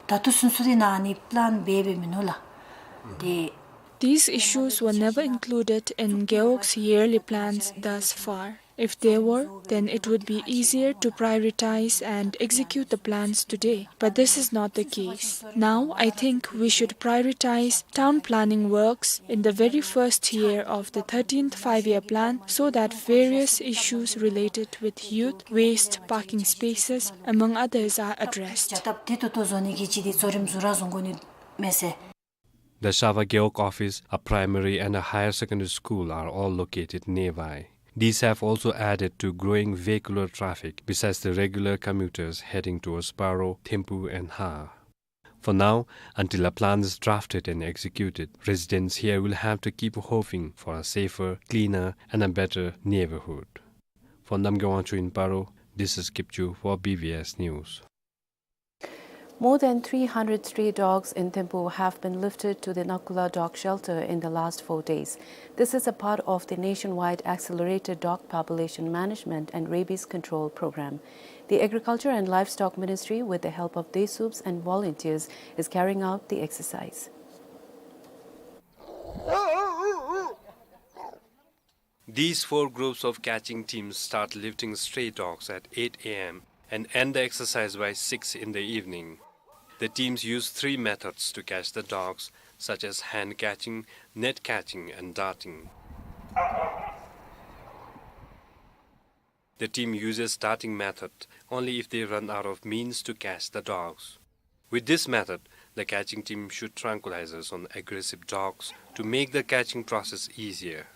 ད་ལྟོ་ཚུན་ཚོད་འདི་ནང་ཨ་ནི་པི་ལཱན་འབད་འབད་མིན་ནུག་ལགས། དེ། These issues were never included in Gewog's yearly plans thus far. If they were, then it would be easier to prioritize and execute the plans today. But this is not the case. Now, I think we should prioritize town planning works in the very first year of the thirteenth five-year plan so that various issues related with youth, waste, parking spaces, among others, are addressed. བྱ་ཐབས་དེ་ཏོག་ཏོ་བཟོ་ནི་གི་ཅིག་འདི་གཙོ་རིམ་ཟུར་ར་བཟུང་དགོ་ནི་མས་ཟེར། The Shaba Gewog office, a primary and a higher secondary school are all located nearby. These have also added to growing vehicular traffic, besides the regular commuters heading towards Paro, Thimphu and Har. For now, until a plan is drafted and executed, residents here will have to keep hoping for a safer, cleaner, and a better neighborhood. For Namgay Wangchuk in Paro, this is Kipchu for B B S News. More than three hundred stray dogs in Thimphu have been lifted to the Nakula dog shelter in the last four days. This is a part of the nationwide accelerated dog population management and rabies control program. The Agriculture and Livestock Ministry, with the help of DESUPS and volunteers, is carrying out the exercise. These four groups of catching teams start lifting stray dogs at eight A M and end the exercise by six in the evening. The teams use three methods to catch the dogs, such as hand catching, net catching, and darting. The team uses darting method only if they run out of means to catch the dogs. With this method, the catching team shoot tranquilizers on aggressive dogs to make the catching process easier.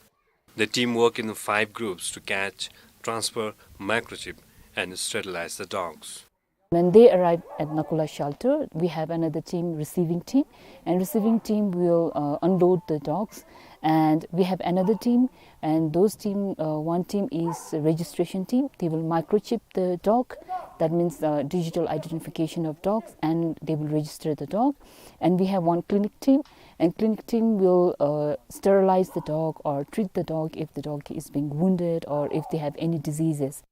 The team work in five groups to catch, transfer, microchip, and sterilize the dogs. When they arrive at Nakula shelter, we have another team, receiving team, and receiving team will, uh, unload the dogs. And we have another team, and those team, uh, one team is a registration team. They will microchip the dog. That means, uh, digital identification of dogs, and they will register the dog. And we have one clinic team, and clinic team will, uh, sterilize the dog or treat the dog if the dog is being wounded or if they have any diseases.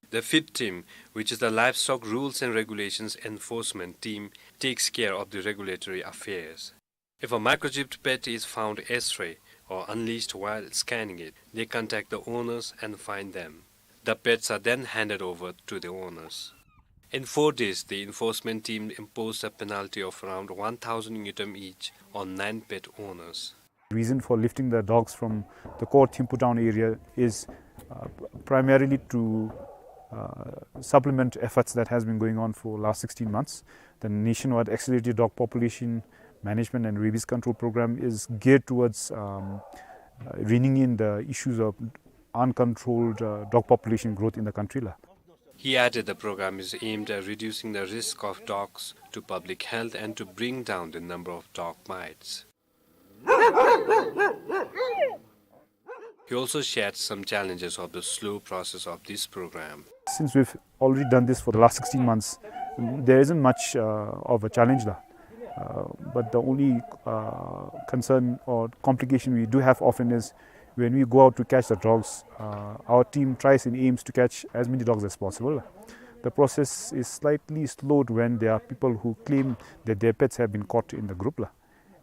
The fifth team, which is the Livestock Rules and Regulations Enforcement Team, takes care of the regulatory affairs. If a microchipped pet is found astray or unleashed while scanning it, they contact the owners and fine them. The pets are then handed over to the owners. In four days, the enforcement team imposed a penalty of around one thousand ngultrum each on nine pet owners. Reason for lifting the dogs from the core Thimphu town area is, uh, primarily to, uh, supplement efforts that has been going on for last sixteen months. The nationwide accelerated dog population management and rabies control program is geared towards, um, uh, reining in the issues of uncontrolled, uh, dog population growth in the country la. He added the program is aimed at reducing the risk of dogs to public health and to bring down the number of dog bites. He also shared some challenges of the slow process of this program. Since we've already done this for the last sixteen months, there isn't much, uh, of a challenge la. Uh, but the only, uh, concern or complication we do have often is when we go out to catch the dogs, uh, our team tries and aims to catch as many dogs as possible. The process is slightly slowed when there are people who claim that their pets have been caught in the group la.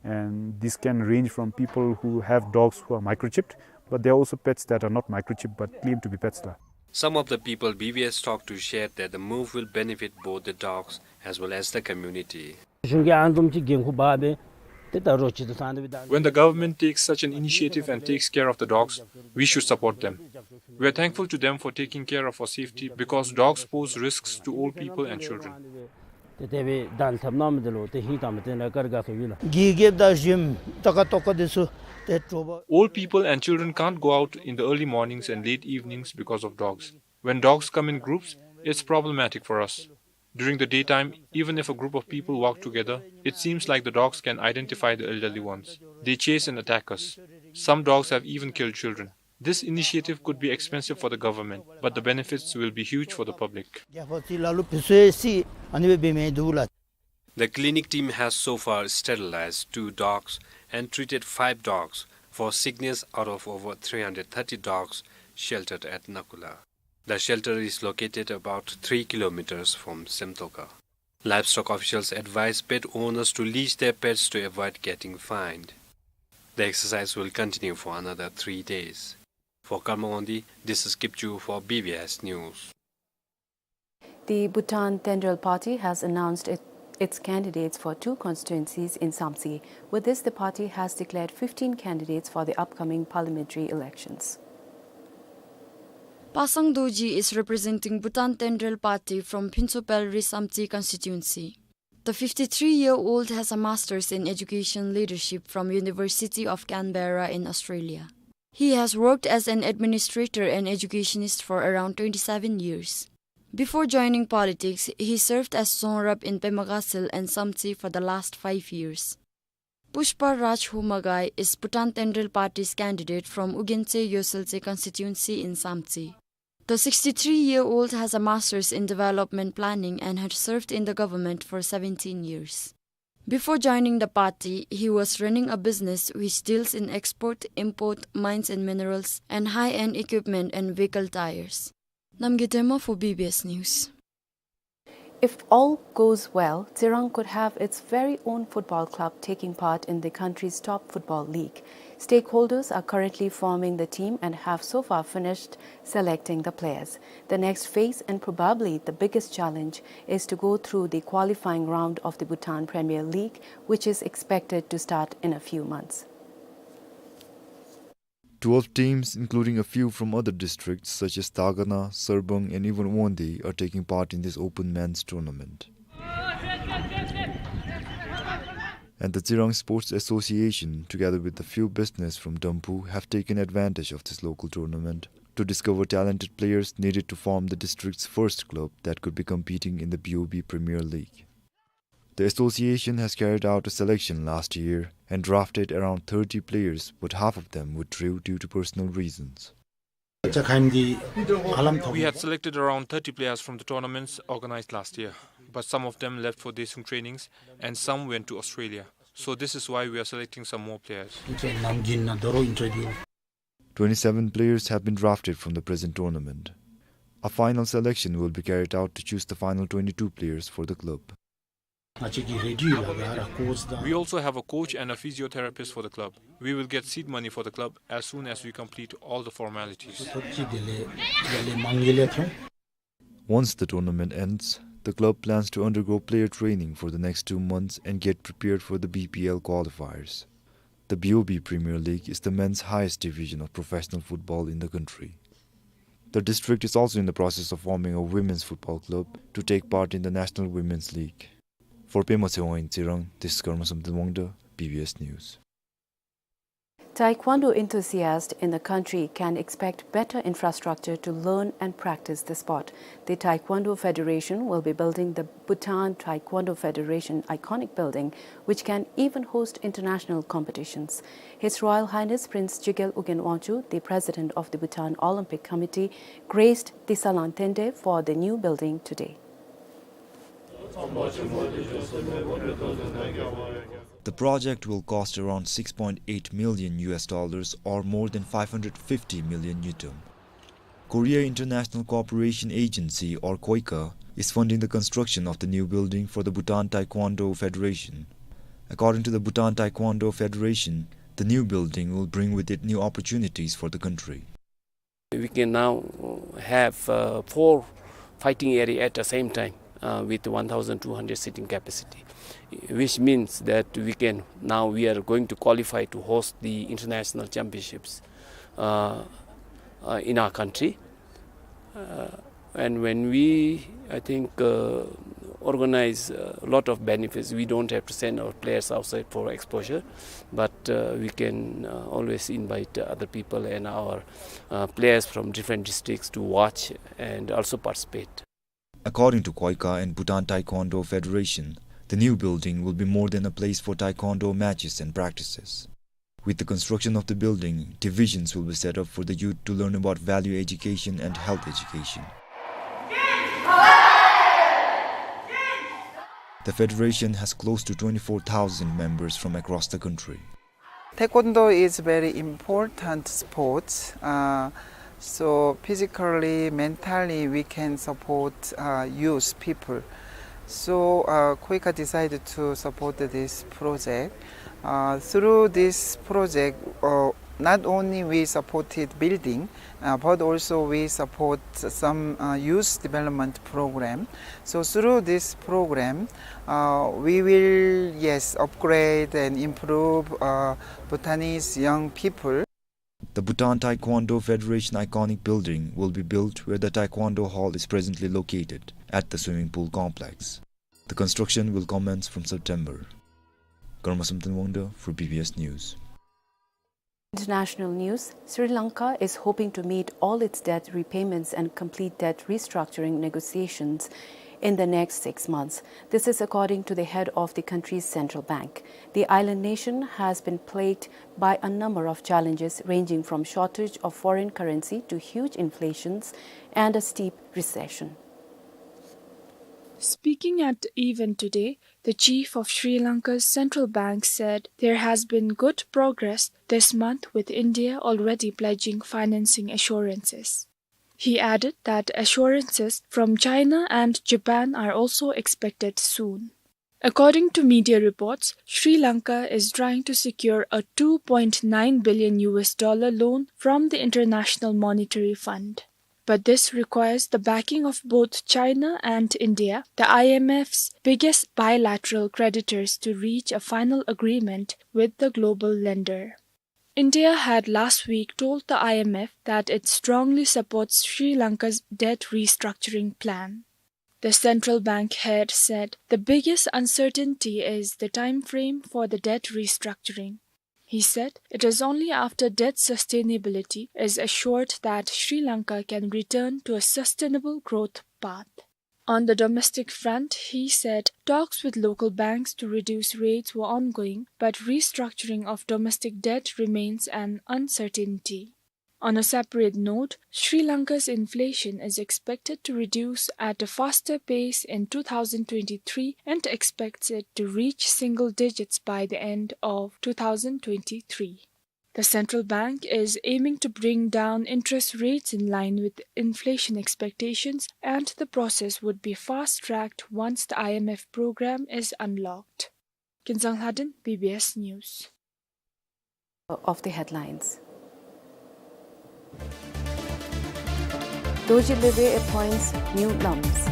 And this can range from people who have dogs who are microchipped, but there are also pets that are not microchipped but claim to be pets la. Some of the people B B S talked to shared that the move will benefit both the dogs as well as the community. གཞུང་གིས་ཨ་ནི་བཟུམ་ཅིག་འགན་ཁུར་འབག་སྦེ་ཏེ་ད་རོགས་ཅིག་ཏུ་སང་ཏེ་སྦེ་ད། When the government takes such an initiative and takes care of the dogs, we should support them. We are thankful to them for taking care of our safety because dogs pose risks to old people and children. ཏེ་དེ་སྦེ་གདན་ཐབས་གནང་མི་འདི་ལུ་ཏེ་ཧིང་དྭངས་མ་བསྟན་ལ་བཀའ་དྲིན་དགའ་ཚོར་ཡོད་ལགས། གི་གེབ་དང་གཞོནམ་ཏ་ཀ་ཏོ་ཀ་འདི་ཚུ་ཏེ་དྲོ་པ། Old people and children can't go out in the early mornings and late evenings because of dogs. When dogs come in groups, it's problematic for us. During the daytime, even if a group of people walk together, it seems like the dogs can identify the elderly ones. They chase and attack us. Some dogs have even killed children. This initiative could be expensive for the government, but the benefits will be huge for the public. རྒྱལ་ཁབ་ཅིག་ལ་ལུ་བུ་སོ་ཡེ་སི་ཨ་ནི་སྦེ་འབད་མི་འདུག་ལགས། The clinic team has so far sterilized two dogs and treated five dogs for sickness out of over three hundred thirty dogs sheltered at Nakula. The shelter is located about three kilometers from Semtoka. Livestock officials advise pet owners to leash their pets to avoid getting fined. The exercise will continue for another three days. For Karma Wangdi, this is Kipchu for B B S News. The Bhutan Tenrel Party has announced it, its candidates for two constituencies in Samtse. With this, the party has declared fifteen candidates for the upcoming parliamentary elections. Pasang Dorji is representing Bhutan Tenrel Party from Phuntsho Pelri Samtse constituency. The fifty-three-year-old has a master's in education leadership from University of Canberra in Australia. He has worked as an administrator and educationist for around twenty-seven years. Before joining politics, he served as Dzong Rab in Pema Khasil and Samtse for the last five years. Pushpa Rajhomagay is Bhutan Tenrel Party's candidate from Ugyen Tse Yosel Tse constituency in Samtse. The sixty-three-year-old has a master's in development planning and had served in the government for seventeen years. Before joining the party, he was running a business which deals in export, import, mines and minerals, and high-end equipment and vehicle tires. Namgay Dema for B B S News. If all goes well, Tsirang could have its very own football club taking part in the country's top football league. Stakeholders are currently forming the team and have so far finished selecting the players. The next phase, and probably the biggest challenge, is to go through the qualifying round of the Bhutan Premier League, which is expected to start in a few months. Twelve teams, including a few from other districts such as Dagana, Sarbang, and even Wonde, are taking part in this open men's tournament. And the Tsirang Sports Association, together with a few business from Damphu, have taken advantage of this local tournament to discover talented players needed to form the district's first club that could be competing in the B O B Premier League. The association has carried out a selection last year and drafted around thirty players, but half of them withdrew due to personal reasons. We had selected around thirty players from the tournaments organized last year, but some of them left for Daesung trainings and some went to Australia. So this is why we are selecting some more players. Twenty-seven players have been drafted from the present tournament. A final selection will be carried out to choose the final twenty-two players for the club. We also have a coach and a physiotherapist for the club. We will get seed money for the club as soon as we complete all the formalities. Once the tournament ends, the club plans to undergo player training for the next two months and get prepared for the B P L qualifiers. The B O B Premier League is the men's highest division of professional football in the country. The district is also in the process of forming a women's football club to take part in the National Women's League. For Pema Tshewang in Tsirang, this is Karma Samten Wangda, B B S News. Taekwondo enthusiasts in the country can expect better infrastructure to learn and practice the sport. The Taekwondo Federation will be building the Bhutan Taekwondo Federation iconic building, which can even host international competitions. His Royal Highness Prince Jigel Ugyen Wangchuck, the President of the Bhutan Olympic Committee, graced the Salang Tengte for the new building today. The project will cost around six point eight million U S dollars, or more than five hundred fifty million ngultrum. Korea International Cooperation Agency, or KOICA, is funding the construction of the new building for the Bhutan Taekwondo Federation. According to the Bhutan Taekwondo Federation, the new building will bring with it new opportunities for the country. We can now have, uh, four fighting area at the same time, uh, with one thousand two hundred seating capacity, which means that we can, now we are going to qualify to host the international championships, uh, uh, in our country. Uh, and when we, I think, uh, organize a lot of benefits, we don't have to send our players outside for exposure, but, uh, we can, uh, always invite other people and our, uh, players from different districts to watch and also participate. According to KOICA and Bhutan Taekwondo Federation, the new building will be more than a place for taekwondo matches and practices. With the construction of the building, divisions will be set up for the youth to learn about value education and health education. The federation has close to twenty-four thousand members from across the country. Taekwondo is very important sports. Uh, so physically, mentally, we can support, uh, youth people. So, uh, KOICA decided to support this project. Uh, through this project, uh, not only we supported building, uh, but also we support some, uh, youth development program. So through this program, uh, we will, yes, upgrade and improve, uh, Bhutanese young people. The Bhutan Taekwondo Federation iconic building will be built where the Taekwondo Hall is presently located, at the swimming pool complex. The construction will commence from September. Karma Samten Wangda for B B S News. International news: Sri Lanka is hoping to meet all its debt repayments and complete debt restructuring negotiations in the next six months. This is according to the head of the country's central bank. The island nation has been plagued by a number of challenges, ranging from shortage of foreign currency to huge inflations and a steep recession. Speaking at the event today, the chief of Sri Lanka's central bank said there has been good progress this month, with India already pledging financing assurances. He added that assurances from China and Japan are also expected soon. According to media reports, Sri Lanka is trying to secure a two point nine billion U S dollar loan from the International Monetary Fund. But this requires the backing of both China and India, the I M F's biggest bilateral creditors, to reach a final agreement with the global lender. India had last week told the I M F that it strongly supports Sri Lanka's debt restructuring plan. The central bank head said the biggest uncertainty is the time frame for the debt restructuring. He said it is only after debt sustainability is assured that Sri Lanka can return to a sustainable growth path. On the domestic front, he said talks with local banks to reduce rates were ongoing, but restructuring of domestic debt remains an uncertainty. On a separate note, Sri Lanka's inflation is expected to reduce at a faster pace in two thousand twenty-three and expects it to reach single digits by the end of two thousand twenty-three. The central bank is aiming to bring down interest rates in line with inflation expectations, and the process would be fast-tracked once the I M F program is unlocked. Kinzang Lhaden, B B S News. Of the headlines. Dorji Lhagvay appoints new lams.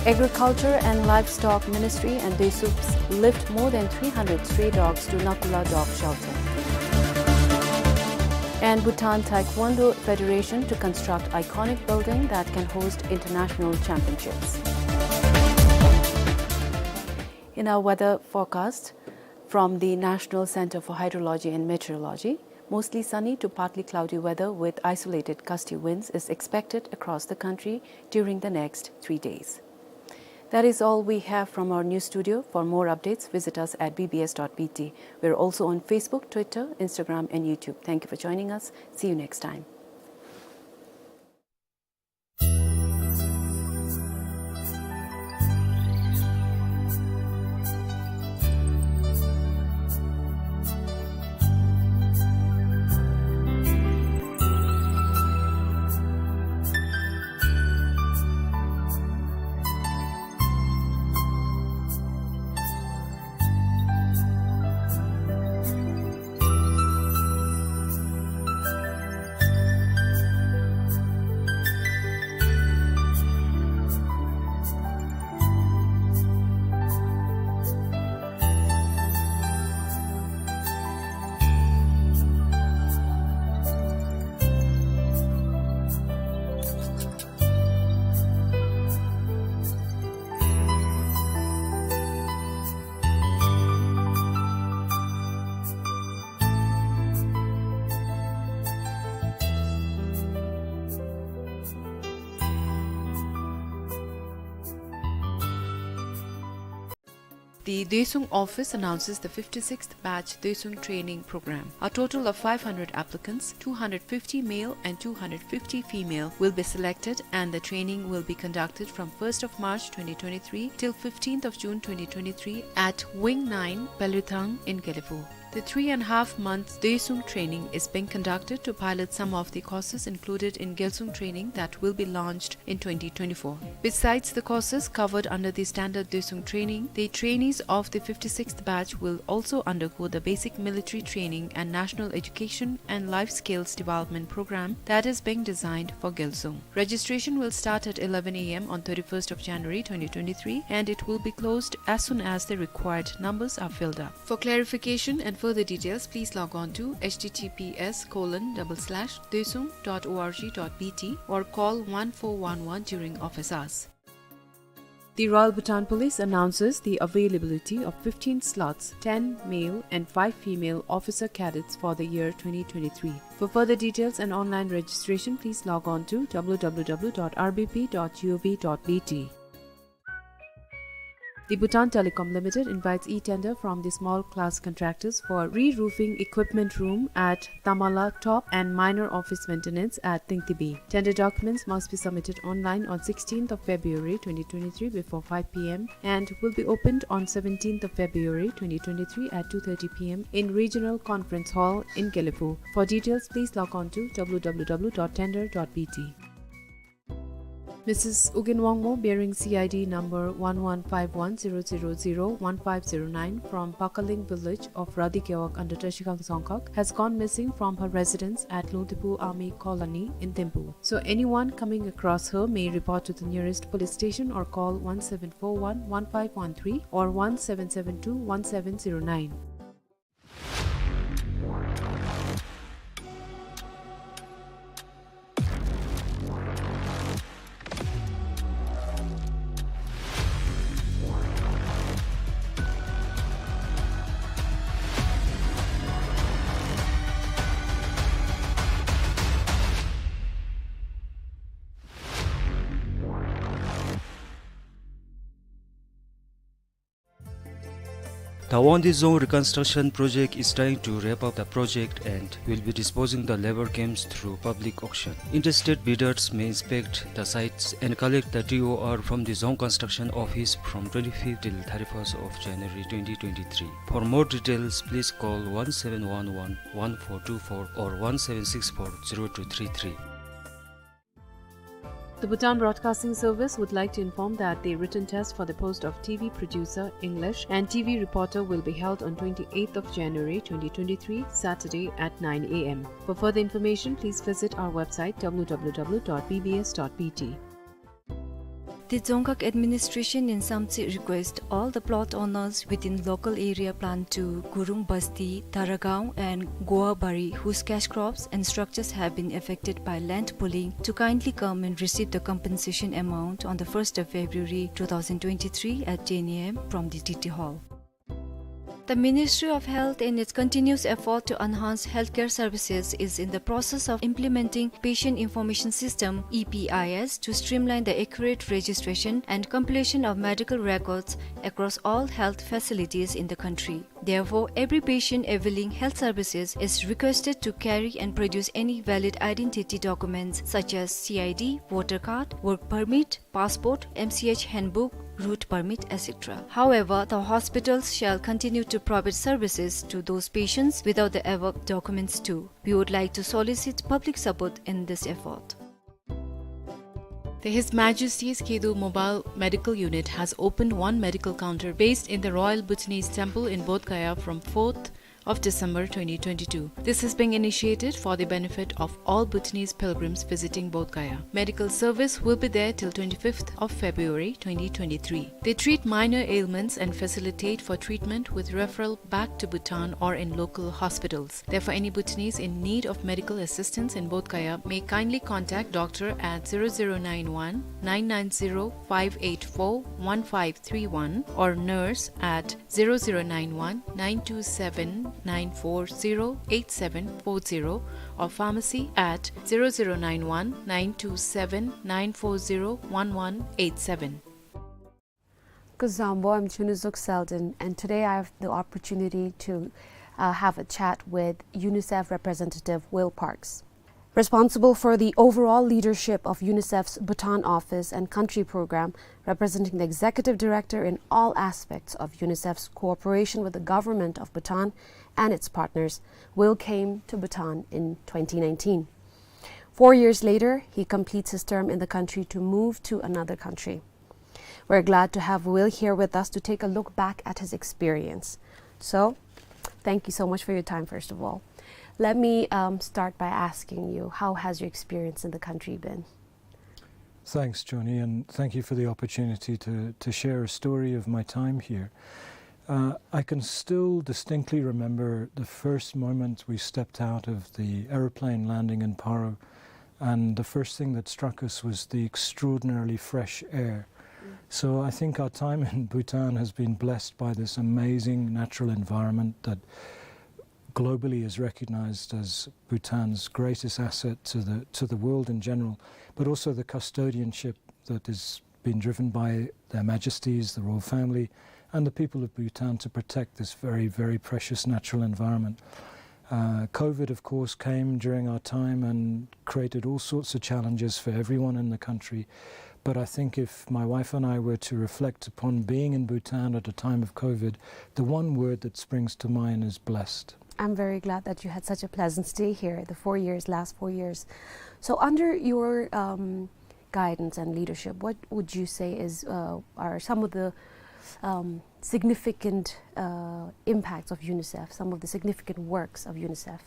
Agriculture and Livestock Ministry and Doisuks lift more than three hundred stray dogs to Nakula dog shelter. And Bhutan Taekwondo Federation to construct iconic building that can host international championships. In our weather forecast from the National Center for Hydrology and Meteorology, mostly sunny to partly cloudy weather with isolated gusty winds is expected across the country during the next three days. That is all we have from our news studio. For more updates, visit us at B B S dot B T. We're also on Facebook, Twitter, Instagram, and YouTube. Thank you for joining us. See you next time. The Doisung office announces the fifty-sixth batch Doisung training program. A total of five hundred applicants, two hundred fifty male and two hundred fifty female, will be selected, and the training will be conducted from first of March twenty twenty-three till fifteenth of June twenty twenty-three at Wing nine, Pelrithang in Gelephu. The three and a half months Doisung training is being conducted to pilot some of the courses included in Gyalsung training that will be launched in twenty twenty-four. Besides the courses covered under the standard Doisung training, the trainees of the fifty-sixth batch will also undergo the basic military training and national education and life skills development program that is being designed for Gyalsung. Registration will start at eleven A M on thirty-first of January twenty twenty-three, and it will be closed as soon as the required numbers are filled up. For clarification and further details, please log on to H T T P S colon double slash doisung dot O R G dot B T or call one four one one during office hours. The Royal Bhutan Police announces the availability of fifteen slots, ten male and five female officer cadets for the year twenty twenty-three. For further details and online registration, please log on to w w w dot r b p dot g o v dot b t. The Bhutan Telecom Limited invites e-tender from the small class contractors for re-roofing equipment room at Tamala Top and minor office maintenance at Tingtibi. Tender documents must be submitted online on sixteenth of February twenty twenty-three before five p m and will be opened on seventeenth of February twenty twenty-three at two thirty p m in Regional Conference Hall in Gelephu. For details, please log on to w w w dot tender dot b t. Missus Ugyen Wangmo, bearing C I D number one one five one zero zero zero one five zero nine from Pakaling village of Radhi Gewog under Trashigang Dzongkhag, has gone missing from her residence at Lungtipu Army Colony in Thimphu. So anyone coming across her may report to the nearest police station or call one seven four one one five one three or one seven seven two one seven zero nine. The Wangdue Dzong Reconstruction Project is trying to wrap up the project and will be disposing the labour camps through public auction. Interested bidders may inspect the sites and collect the T O R from the Dzong Construction Office from twenty-fifth till thirty-first of January twenty twenty-three. For more details, please call one seven one one one four two four or one seven six four zero two three three. The Bhutan Broadcasting Service would like to inform that the written test for the post of T V producer, English, and T V reporter will be held on twenty-eighth of January twenty twenty-three, Saturday at nine a m. For further information, please visit our website w w w dot b b s dot b t. The Dzongkhag administration in Samtse request all the plot owners within local area plan two Gurung Basti, Taragaon and Goabari, whose cash crops and structures have been affected by land pooling, to kindly come and receive the compensation amount on the first of February two thousand twenty-three at ten a m from the T T Hall. The Ministry of Health, in its continuous effort to enhance healthcare services, is in the process of implementing Patient Information System, E P I S, to streamline the accurate registration and compilation of medical records across all health facilities in the country. Therefore, every patient availing health services is requested to carry and produce any valid identity documents such as C I D, voter card, work permit, passport, M C H handbook, route permit, et cetera. However, the hospitals shall continue to provide services to those patients without the above documents too. We would like to solicit public support in this effort. The His Majesty's Khedo Mobile Medical Unit has opened one medical counter based in the Royal Bhutanese Temple in Bodh Gaya from fourth of December twenty twenty-two. This is being initiated for the benefit of all Bhutanese pilgrims visiting Bodh Gaya. Medical service will be there till twenty-fifth of February twenty twenty-three. They treat minor ailments and facilitate for treatment with referral back to Bhutan or in local hospitals. Therefore, any Bhutanese in need of medical assistance in Bodh Gaya may kindly contact doctor at zero zero nine one nine nine zero five eight four one five three one or nurse at zero zero nine one nine two seven nine four zero eight seven four zero or pharmacy at zero zero nine one nine two seven nine four zero one one eight seven. Kuzuzangpo, I'm Chunuzuk Selden, and today I have the opportunity to, uh, have a chat with UNICEF representative Will Parks. Responsible for the overall leadership of UNICEF's Bhutan office and country program, representing the executive director in all aspects of UNICEF's cooperation with the government of Bhutan and its partners, Will came to Bhutan in twenty nineteen. Four years later, he completes his term in the country to move to another country. We're glad to have Will here with us to take a look back at his experience. So, thank you so much for your time, first of all. Let me, um, start by asking you, how has your experience in the country been? Thanks, Joni, and thank you for the opportunity to, to share a story of my time here. Uh, I can still distinctly remember the first moment we stepped out of the aeroplane landing in Paro, and the first thing that struck us was the extraordinarily fresh air. Mm. So I think our time in Bhutan has been blessed by this amazing natural environment that globally is recognized as Bhutan's greatest asset to the, to the world in general, but also the custodianship that is being driven by Their Majesties, the royal family, and the people of Bhutan to protect this very, very precious natural environment. Uh, COVID, of course, came during our time and created all sorts of challenges for everyone in the country. But I think if my wife and I were to reflect upon being in Bhutan at a time of COVID, the one word that springs to mind is blessed. I'm very glad that you had such a pleasant stay here, the four years, last four years. So under your, um, guidance and leadership, what would you say is, uh, are some of the, um, significant, uh, impacts of UNICEF, some of the significant works of UNICEF?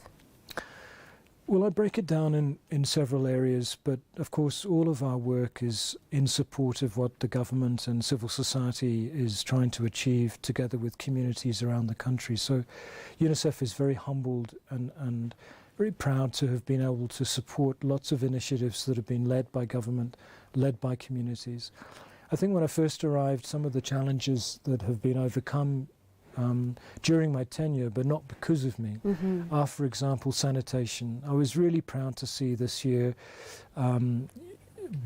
Well, I break it down in, in several areas, but of course all of our work is in support of what the government and civil society is trying to achieve together with communities around the country. So UNICEF is very humbled and, and very proud to have been able to support lots of initiatives that have been led by government, led by communities. I think when I first arrived, some of the challenges that have been overcome, um, during my tenure, but not because of me, are, for example, sanitation. I was really proud to see this year, um,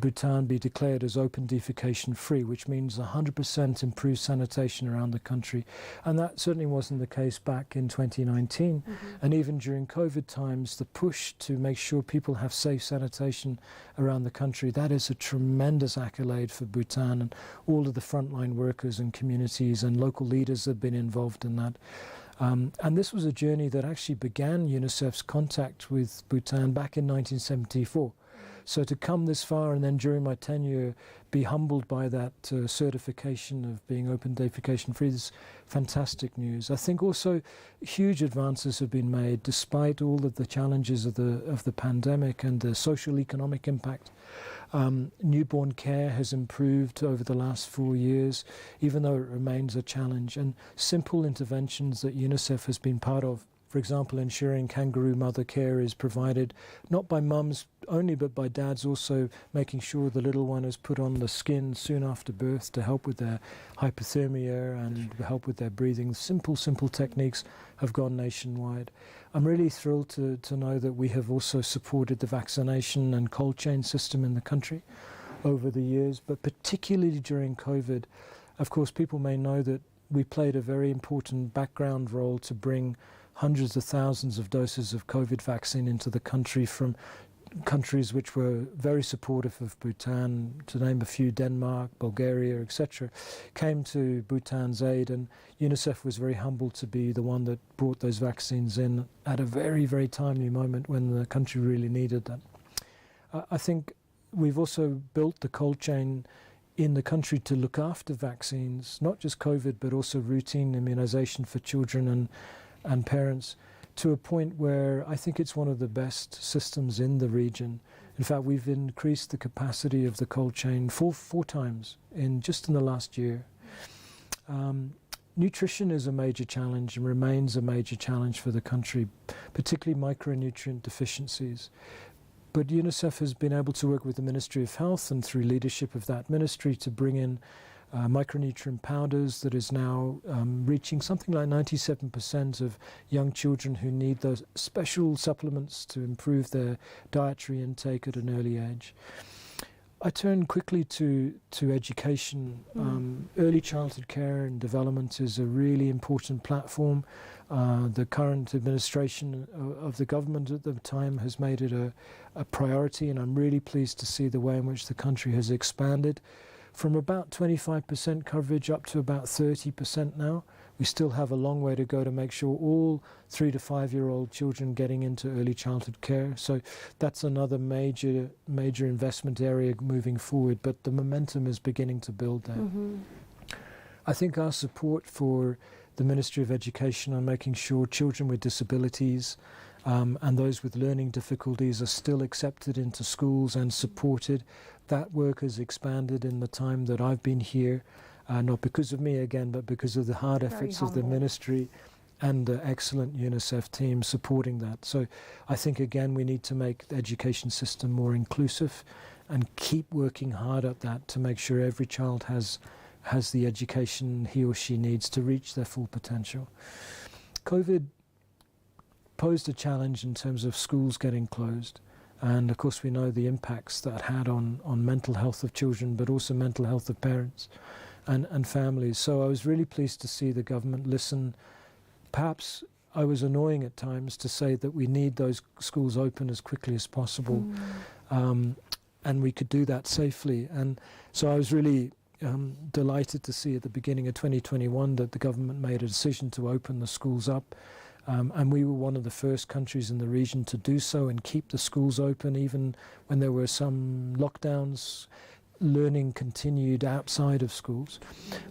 Bhutan be declared as open defecation free, which means a hundred percent improved sanitation around the country. And that certainly wasn't the case back in twenty nineteen. And even during COVID times, the push to make sure people have safe sanitation around the country, that is a tremendous accolade for Bhutan and all of the frontline workers and communities and local leaders that have been involved in that. Um, and this was a journey that actually began UNICEF's contact with Bhutan back in nineteen seventy-four. So to come this far and then during my tenure be humbled by that, uh, certification of being open defecation free is fantastic news. I think also huge advances have been made despite all of the challenges of the, of the pandemic and the social economic impact. Um, newborn care has improved over the last four years, even though it remains a challenge. And simple interventions that UNICEF has been part of, for example, ensuring kangaroo mother care is provided not by mums only, but by dads also, making sure the little one is put on the skin soon after birth to help with their hypothermia and help with their breathing. Simple, simple techniques have gone nationwide. I'm really thrilled to, to know that we have also supported the vaccination and cold chain system in the country over the years, but particularly during COVID. Of course, people may know that we played a very important background role to bring hundreds of thousands of doses of COVID vaccine into the country from countries which were very supportive of Bhutan, to name a few, Denmark, Bulgaria, et cetera, came to Bhutan's aid, and UNICEF was very humbled to be the one that brought those vaccines in at a very, very timely moment when the country really needed that. Uh, I think we've also built the cold chain in the country to look after vaccines, not just COVID, but also routine immunization for children and, and parents, to a point where I think it's one of the best systems in the region. In fact, we've increased the capacity of the cold chain four, four times in just in the last year. Um, nutrition is a major challenge and remains a major challenge for the country, particularly micronutrient deficiencies. But UNICEF has been able to work with the Ministry of Health and through leadership of that ministry to bring in, uh, micronutrient powders that is now, um, reaching something like ninety-seven percent of young children who need those special supplements to improve their dietary intake at an early age. I turn quickly to, to education. Um, early childhood care and development is a really important platform. Uh, the current administration of, of the government at the time has made it a, a priority, and I'm really pleased to see the way in which the country has expanded from about twenty-five percent coverage up to about thirty percent now. We still have a long way to go to make sure all three to five-year-old children getting into early childhood care. So that's another major, major investment area moving forward, but the momentum is beginning to build there. I think our support for the Ministry of Education on making sure children with disabilities, um, and those with learning difficulties are still accepted into schools and supported. That work has expanded in the time that I've been here, uh, not because of me again, but because of the hard efforts of the ministry and the excellent UNICEF team supporting that. So I think, again, we need to make the education system more inclusive and keep working hard at that to make sure every child has, has the education he or she needs to reach their full potential. COVID posed a challenge in terms of schools getting closed. And of course, we know the impacts that had on, on mental health of children, but also mental health of parents and, and families. So I was really pleased to see the government listen. Perhaps I was annoying at times to say that we need those schools open as quickly as possible, um, and we could do that safely. And so I was really, um, delighted to see at the beginning of twenty twenty-one that the government made a decision to open the schools up. Um, and we were one of the first countries in the region to do so and keep the schools open, even when there were some lockdowns. Learning continued outside of schools.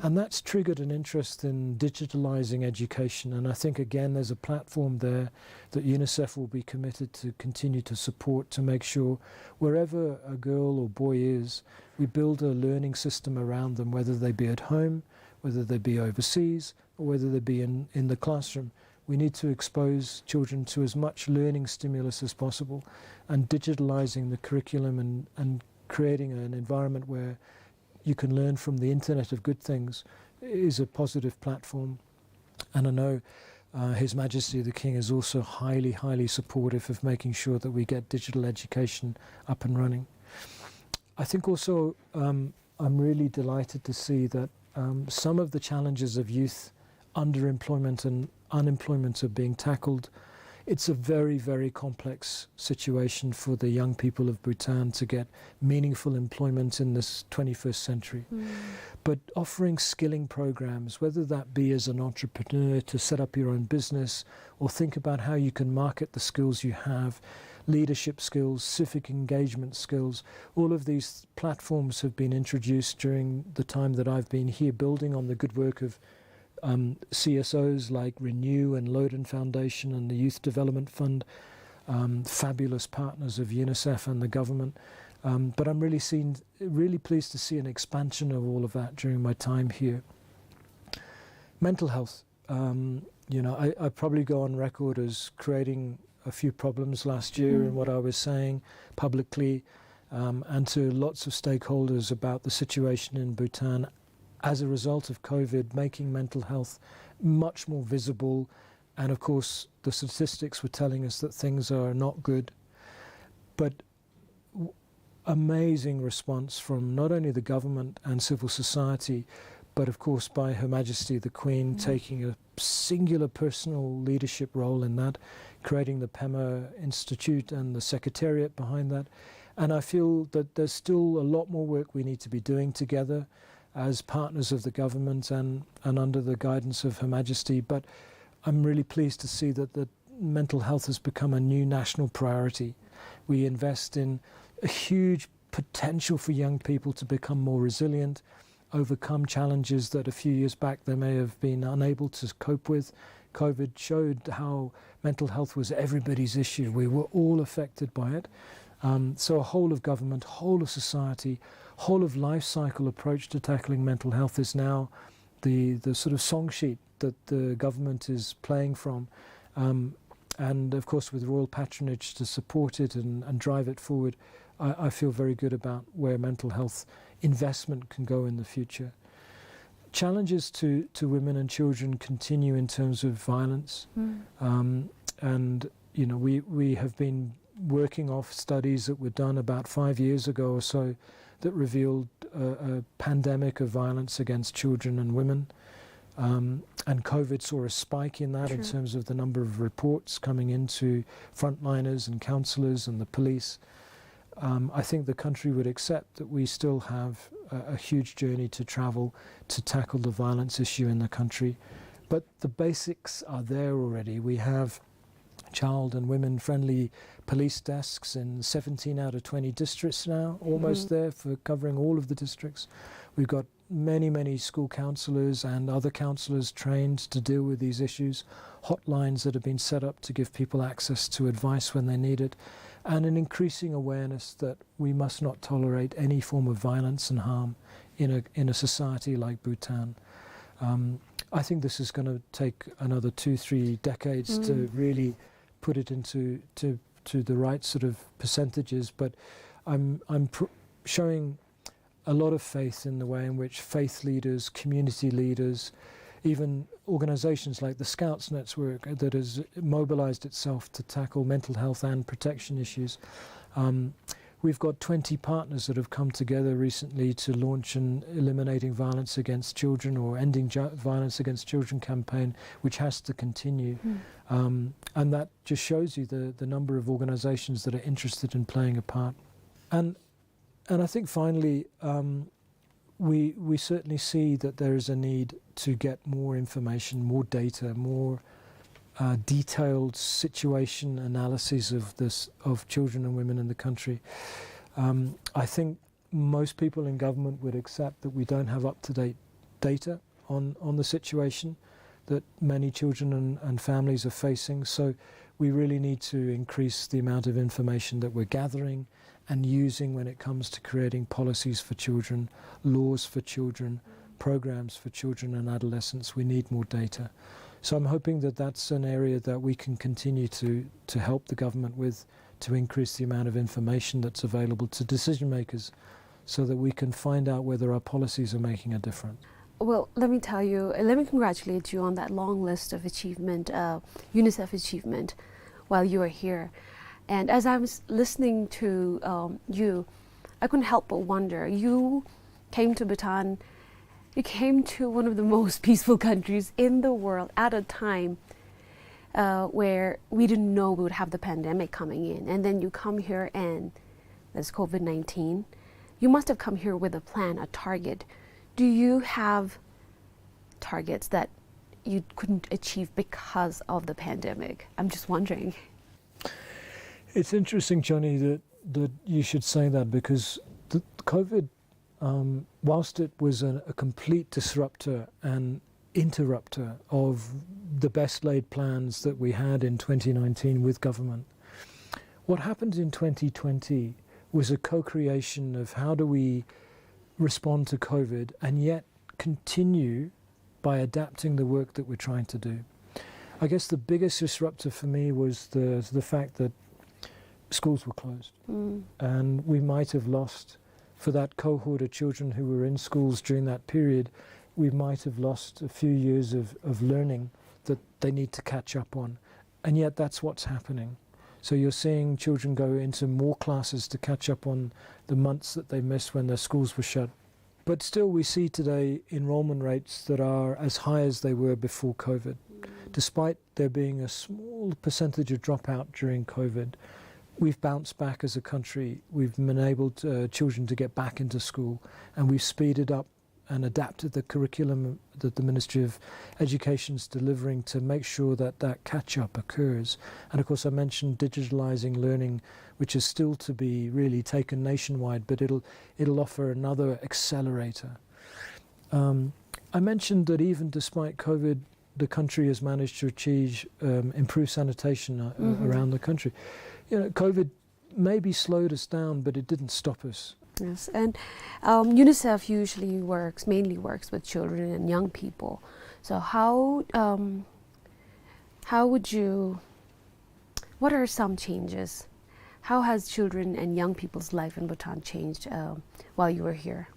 And that's triggered an interest in digitalizing education. And I think, again, there's a platform there that UNICEF will be committed to continue to support, to make sure wherever a girl or boy is, we build a learning system around them, whether they be at home, whether they be overseas, or whether they be in, in the classroom. We need to expose children to as much learning stimulus as possible, and digitalizing the curriculum and, and creating an environment where you can learn from the Internet of Good Things is a positive platform. And I know, uh, His Majesty the King is also highly, highly supportive of making sure that we get digital education up and running. I think also, um, I'm really delighted to see that, um, some of the challenges of youth underemployment and unemployment are being tackled. It's a very, very complex situation for the young people of Bhutan to get meaningful employment in this twenty-first century. But offering skilling programs, whether that be as an entrepreneur to set up your own business or think about how you can market the skills you have, leadership skills, civic engagement skills, all of these platforms have been introduced during the time that I've been here, building on the good work of, um, C S Os like Renew and Loden Foundation and the Youth Development Fund, um, fabulous partners of UNICEF and the government. Um, but I'm really seen, really pleased to see an expansion of all of that during my time here. Mental health. Um, you know, I, I probably go on record as creating a few problems last year in what I was saying publicly, um, and to lots of stakeholders about the situation in Bhutan as a result of COVID, making mental health much more visible. And of course, the statistics were telling us that things are not good. But amazing response from not only the government and civil society, but of course by Her Majesty the Queen taking a singular personal leadership role in that, creating the Pema Institute and the secretariat behind that. And I feel that there's still a lot more work we need to be doing together as partners of the government and, and under the guidance of Her Majesty. But I'm really pleased to see that the mental health has become a new national priority. We invest in a huge potential for young people to become more resilient, overcome challenges that a few years back they may have been unable to cope with. COVID showed how mental health was everybody's issue. We were all affected by it. Um, so a whole of government, whole of society, whole of life cycle approach to tackling mental health is now the, the sort of song sheet that the government is playing from. Um, and of course, with royal patronage to support it and, and drive it forward, I, I feel very good about where mental health investment can go in the future. Challenges to, to women and children continue in terms of violence. Um, and, you know, we, we have been working off studies that were done about five years ago or so that revealed a, a pandemic of violence against children and women. Um, and COVID saw a spike in that in terms of the number of reports coming into frontliners and counselors and the police. Um, I think the country would accept that we still have a, a huge journey to travel to tackle the violence issue in the country. But the basics are there already. We have child and women friendly police desks in seventeen out of twenty districts now, almost there for covering all of the districts. We've got many, many school counsellors and other counsellors trained to deal with these issues, hotlines that have been set up to give people access to advice when they need it, and an increasing awareness that we must not tolerate any form of violence and harm in a, in a society like Bhutan. Um, I think this is gonna take another two, three decades to really put it into, to, to the right sort of percentages, but I'm, I'm pr-, showing a lot of faith in the way in which faith leaders, community leaders, even organizations like the Scouts Network that has mobilized itself to tackle mental health and protection issues. Um, we've got twenty partners that have come together recently to launch an Eliminating Violence Against Children or Ending Ju- Violence Against Children campaign, which has to continue. Um, and that just shows you the, the number of organizations that are interested in playing a part. And and I think finally, um, we, we certainly see that there is a need to get more information, more data, more, uh, detailed situation analyses of this, of children and women in the country. Um, I think most people in government would accept that we don't have up-to-date data on, on the situation that many children and, and families are facing. So we really need to increase the amount of information that we're gathering and using when it comes to creating policies for children, laws for children, programs for children and adolescents. We need more data. So I'm hoping that that's an area that we can continue to, to help the government with, to increase the amount of information that's available to decision makers so that we can find out whether our policies are making a difference. Well, let me tell you, uh, let me congratulate you on that long list of achievement, uh, UNICEF achievement while you are here. And as I was listening to, um, you, I couldn't help but wonder. You came to Bhutan, you came to one of the most peaceful countries in the world at a time, uh, where we didn't know we would have the pandemic coming in. And then you come here and there's COVID nineteen. You must have come here with a plan, a target. Do you have targets that you couldn't achieve because of the pandemic? I'm just wondering. It's interesting, Johnny, that, that you should say that because the COVID, um, whilst it was a, a complete disruptor and interrupter of the best laid plans that we had in twenty nineteen with government, what happened in twenty twenty was a co-creation of how do we respond to COVID and yet continue by adapting the work that we're trying to do. I guess the biggest disruptor for me was the, the fact that schools were closed. Mm. And we might have lost, for that cohort of children who were in schools during that period, we might have lost a few years of, of learning that they need to catch up on. And yet that's what's happening. So you're seeing children go into more classes to catch up on the months that they missed when their schools were shut. But still, we see today enrollment rates that are as high as they were before COVID. Mm. Despite there being a small percentage of dropout during COVID, we've bounced back as a country. We've enabled, uh, children to get back into school, and we've speeded up and adapted the curriculum that the Ministry of Education is delivering to make sure that that catch-up occurs. And of course, I mentioned digitalizing learning, which is still to be really taken nationwide, but it'll, it'll offer another accelerator. Um, I mentioned that even despite COVID, the country has managed to achieve, um, improved sanitation, uh, Mm-hmm. around the country. You know, COVID maybe slowed us down, but it didn't stop us. Yes, and, um, UNICEF usually works, mainly works with children and young people. So how, um, how would you, what are some changes? How has children and young people's life in Bhutan changed, um, while you were here?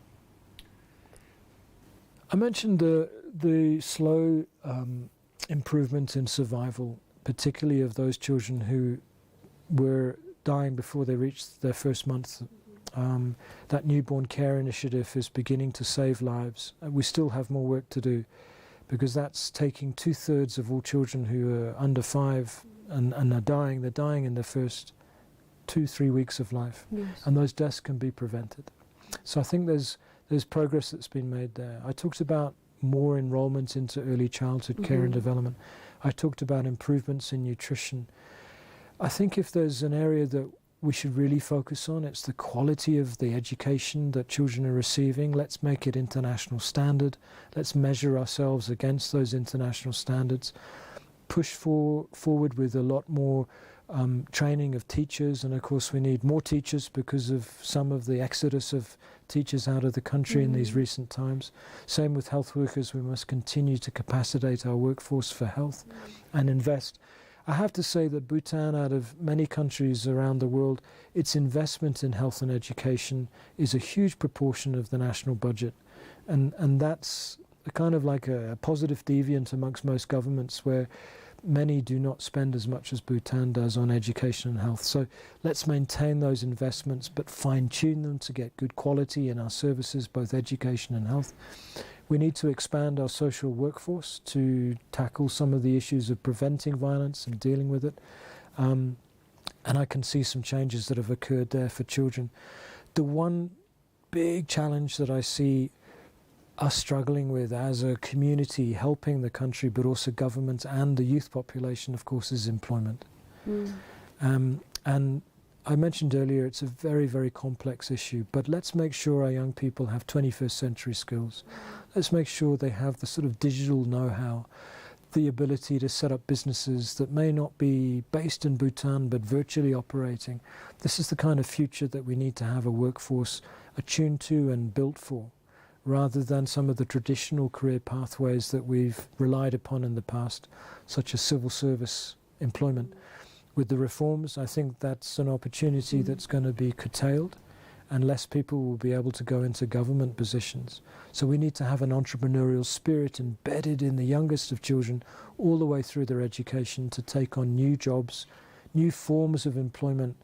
I mentioned the, the slow, um, improvement in survival, particularly of those children who were dying before they reached their first month. Um, that newborn care initiative is beginning to save lives. Uh, we still have more work to do because that's taking two-thirds of all children who are under five and, and are dying. They're dying in their first two, three weeks of life. Yes. And those deaths can be prevented. So I think there's, there's progress that's been made there. I talked about more enrollment into early childhood care and Mm-hmm. development. I talked about improvements in nutrition. I think if there's an area that we should really focus on, it's the quality of the education that children are receiving. Let's make it international standard. Let's measure ourselves against those international standards. Push for, forward with a lot more, um, training of teachers, and of course we need more teachers because of some of the exodus of teachers out of the country in these Mm-hmm. recent times. Same with health workers, we must continue to capacitate our workforce for health Mm-hmm. and invest. I have to say that Bhutan, out of many countries around the world, its investment in health and education is a huge proportion of the national budget. And, and that's a kind of like a positive deviant amongst most governments, where many do not spend as much as Bhutan does on education and health. So let's maintain those investments, but fine-tune them to get good quality in our services, both education and health. We need to expand our social workforce to tackle some of the issues of preventing violence and dealing with it. Um, and I can see some changes that have occurred there for children. The one big challenge that I see us struggling with as a community, helping the country, but also governments and the youth population, of course, is employment. Um, and I mentioned earlier, it's a very, very complex issue, but let's make sure our young people have twenty-first century skills. Let's make sure they have the sort of digital know-how, the ability to set up businesses that may not be based in Bhutan but virtually operating. This is the kind of future that we need to have a workforce attuned to and built for, rather than some of the traditional career pathways that we've relied upon in the past, such as civil service employment. With the reforms, I think that's an opportunity that's gonna be curtailed, and less people will be able to go into government positions. So we need to have an entrepreneurial spirit embedded in the youngest of children all the way through their education to take on new jobs, new forms of employment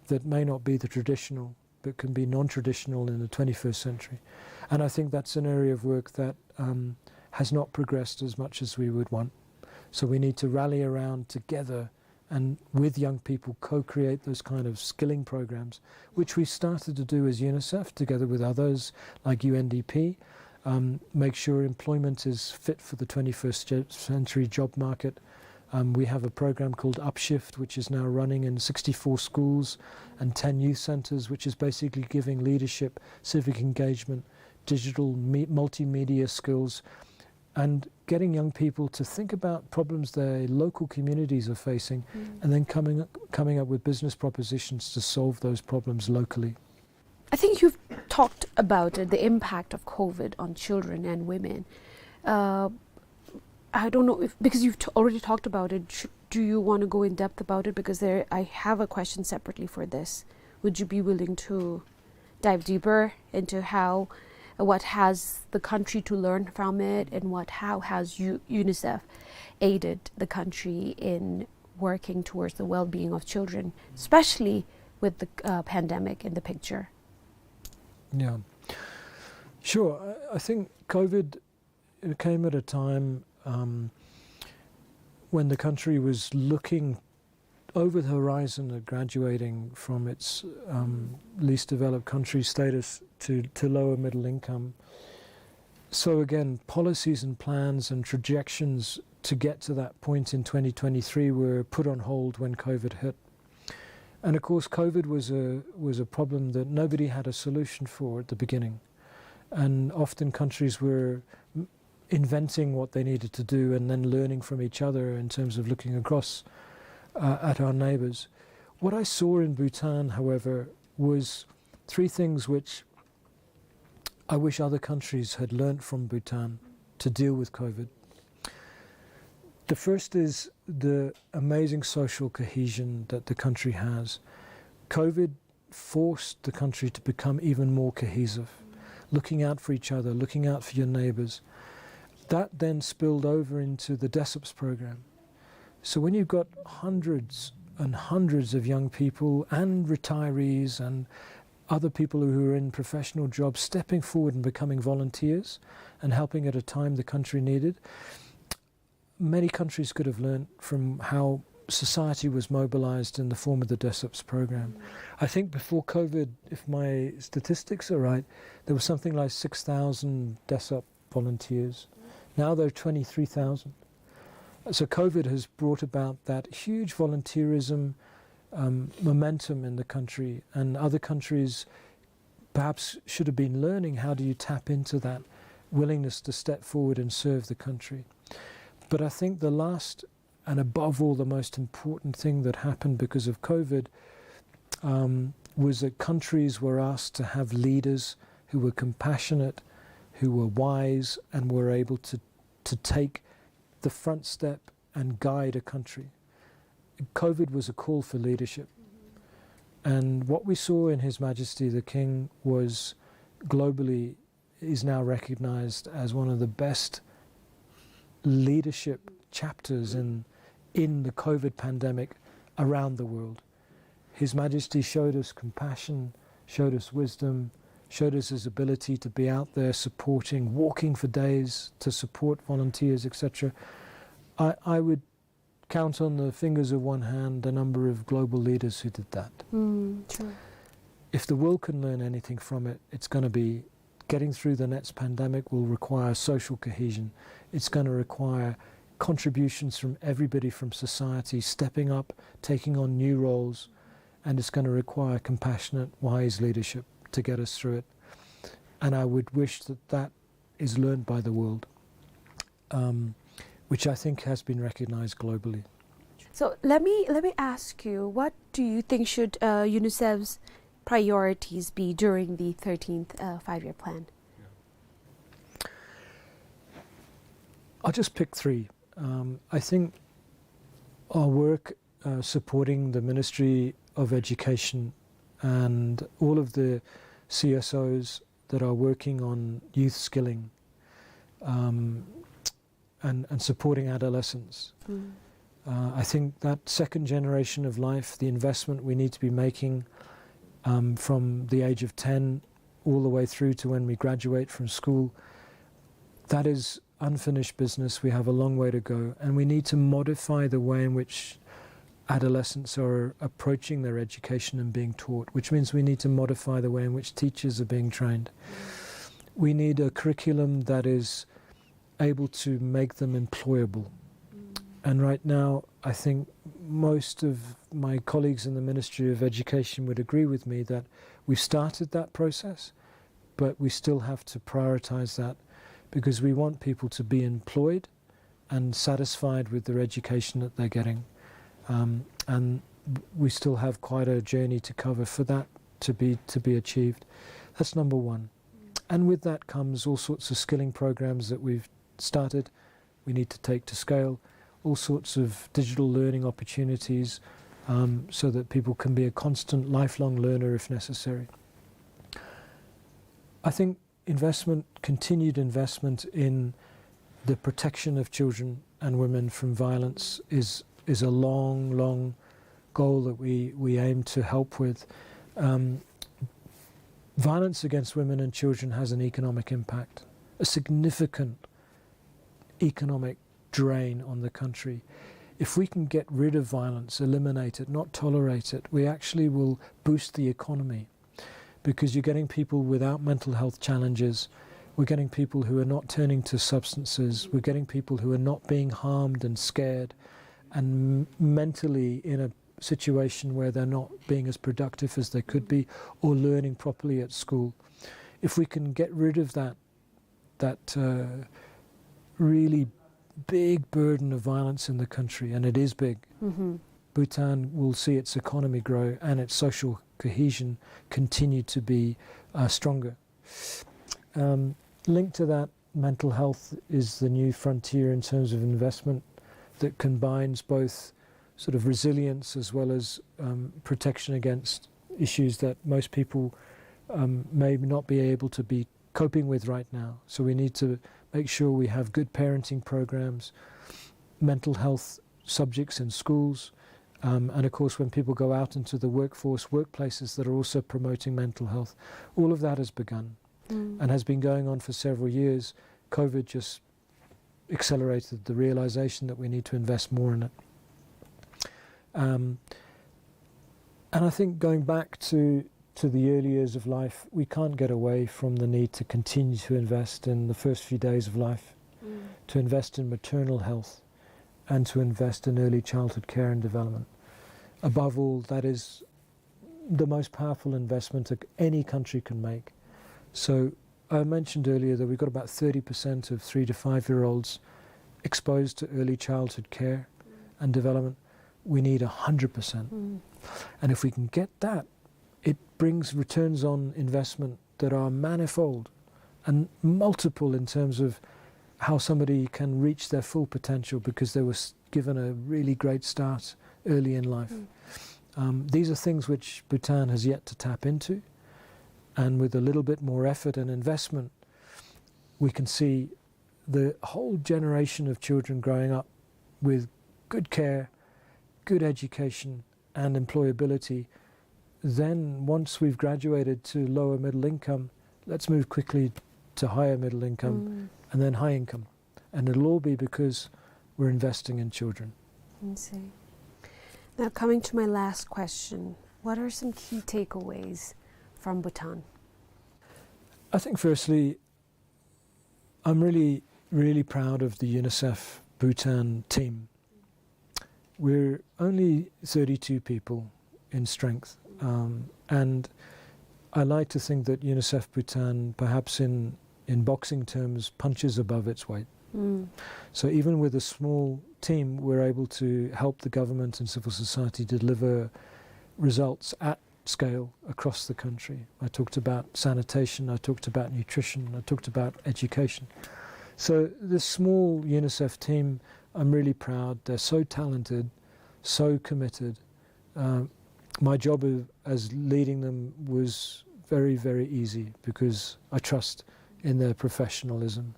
that may not be the traditional, but can be non-traditional in the twenty-first century. And I think that's an area of work that, um, has not progressed as much as we would want. So we need to rally around together and with young people co-create those kind of skilling programs, which we started to do as UNICEF together with others like UNDP, um, make sure employment is fit for the twenty-first century job market. Um, we have a program called Upshift, which is now running in sixty-four schools and ten youth centers, which is basically giving leadership, civic engagement, digital me-, multimedia skills, and getting young people to think about problems their local communities are facing, and then coming, coming up with business propositions to solve those problems locally. I think you've talked about it, the impact of COVID on children and women. Uh, I don't know if, because you've t-, already talked about it, sh-, do you wanna go in depth about it? Because there, I have a question separately for this. Would you be willing to dive deeper into how, what has the country to learn from it, and what, how has U-, UNICEF aided the country in working towards the well-being of children, especially with the, uh, pandemic in the picture? Yeah. Sure. I, I think COVID, it came at a time, um, when the country was looking over the horizon of graduating from its, um, least developed country status to, to lower middle income. So again, policies and plans and trajections to get to that point in twenty twenty-three were put on hold when COVID hit. And of course, COVID was a, was a problem that nobody had a solution for at the beginning. And often countries were m-, inventing what they needed to do and then learning from each other in terms of looking across, uh, at our neighbors. What I saw in Bhutan, however, was three things which I wish other countries had learnt from Bhutan to deal with COVID. The first is the amazing social cohesion that the country has. COVID forced the country to become even more cohesive, looking out for each other, looking out for your neighbors. That then spilled over into the DESUPS program. So when you've got hundreds and hundreds of young people and retirees and other people who are in professional jobs stepping forward and becoming volunteers and helping at a time the country needed, many countries could have learned from how society was mobilized in the form of the DESUPS program. I think before COVID, if my statistics are right, there was something like six thousand DESUP volunteers. Now there are twenty-three thousand. So COVID has brought about that huge volunteerism, um, momentum in the country, and other countries perhaps should have been learning, how do you tap into that willingness to step forward and serve the country. But I think the last, and above all, the most important thing that happened because of COVID, um, was that countries were asked to have leaders who were compassionate, who were wise, and were able to, to take the front step and guide a country. COVID was a call for leadership. And what we saw in His Majesty the King was globally, is now recognized as one of the best leadership chapters in, in the COVID pandemic around the world. His Majesty showed us compassion, showed us wisdom, showed us his ability to be out there supporting, walking for days to support volunteers, et cetera. I, I would count on the fingers of one hand the number of global leaders who did that. Mm, true. If the world can learn anything from it, it's gonna be getting through the next pandemic will require social cohesion. It's gonna require contributions from everybody from society stepping up, taking on new roles, and it's gonna require compassionate, wise leadership to get us through it. And I would wish that that is learned by the world, um, which I think has been recognized globally. So let me, let me ask you, what do you think should, uh, UNICEF's priorities be during the thirteenth, uh, five-year plan? I'll just pick three. Um, I think our work, uh, supporting the Ministry of Education and all of the C S Os that are working on youth skilling, um, and, and supporting adolescents. Mm. Uh, I think that second generation of life, the investment we need to be making, um, from the age of ten all the way through to when we graduate from school, that is unfinished business. We have a long way to go, and we need to modify the way in which adolescents are approaching their education and being taught, which means we need to modify the way in which teachers are being trained. We need a curriculum that is able to make them employable. Mm. And right now, I think most of my colleagues in the Ministry of Education would agree with me that we've started that process, but we still have to prioritize that because we want people to be employed and satisfied with their education that they're getting. Um, and we still have quite a journey to cover for that to be, to be achieved. That's number one. And with that comes all sorts of skilling programs that we've started, we need to take to scale, all sorts of digital learning opportunities, um, so that people can be a constant lifelong learner if necessary. I think investment, continued investment in the protection of children and women from violence is, is a long, long goal that we, we aim to help with. Um, violence against women and children has an economic impact, a significant economic drain on the country. If we can get rid of violence, eliminate it, not tolerate it, we actually will boost the economy, because you're getting people without mental health challenges. We're getting people who are not turning to substances. We're getting people who are not being harmed and scared and m-, mentally in a situation where they're not being as productive as they could be or learning properly at school. If we can get rid of that, that, uh, really big burden of violence in the country, and it is big, Mm-hmm. Bhutan will see its economy grow and its social cohesion continue to be, uh, stronger. Um, linked to that, mental health is the new frontier in terms of investment that combines both sort of resilience as well as, um, protection against issues that most people, um, may not be able to be coping with right now. So we need to make sure we have good parenting programs, mental health subjects in schools, um, and of course, when people go out into the workforce, workplaces that are also promoting mental health. All of that has begun, Mm. and has been going on for several years. COVID just accelerated the realization that we need to invest more in it. Um, and I think going back to, to the early years of life, we can't get away from the need to continue to invest in the first few days of life, Mm. to invest in maternal health, and to invest in early childhood care and development. Above all, that is the most powerful investment that any country can make. So I mentioned earlier that we've got about thirty percent of three to five-year-olds exposed to early childhood care and development. We need a hundred percent. Mm. And if we can get that, it brings returns on investment that are manifold and multiple in terms of how somebody can reach their full potential because they were s-, given a really great start early in life. Um, these are things which Bhutan has yet to tap into, and with a little bit more effort and investment, we can see the whole generation of children growing up with good care, good education, and employability. Then, once we've graduated to lower middle income, let's move quickly to higher middle income and then high income. And it'll all be because we're investing in children. I see. Now, coming to my last question, what are some key takeaways from Bhutan? I think, firstly, I'm really, really proud of the UNICEF Bhutan team. We're only thirty-two people in strength, um, and I like to think that UNICEF Bhutan, perhaps in, in boxing terms, punches above its weight. So even with a small team, we're able to help the government and civil society deliver results at scale across the country. I talked about sanitation, I talked about nutrition, I talked about education. So this small UNICEF team, I'm really proud. They're so talented, so committed. Uh, my job of, as leading them was very, very easy because I trust in their professionalism.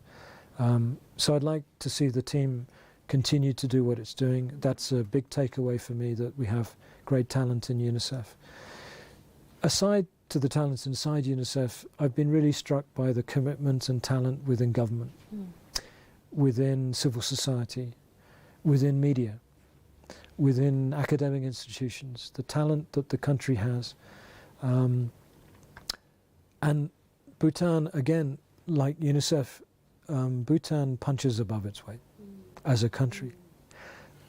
Um, so I'd like to see the team continue to do what it's doing. That's a big takeaway for me, that we have great talent in UNICEF. Aside to the talents inside UNICEF, I've been really struck by the commitment and talent within government, within civil society, within media, within academic institutions, the talent that the country has. Um, and Bhutan, again, like UNICEF, um, Bhutan punches above its weight as a country.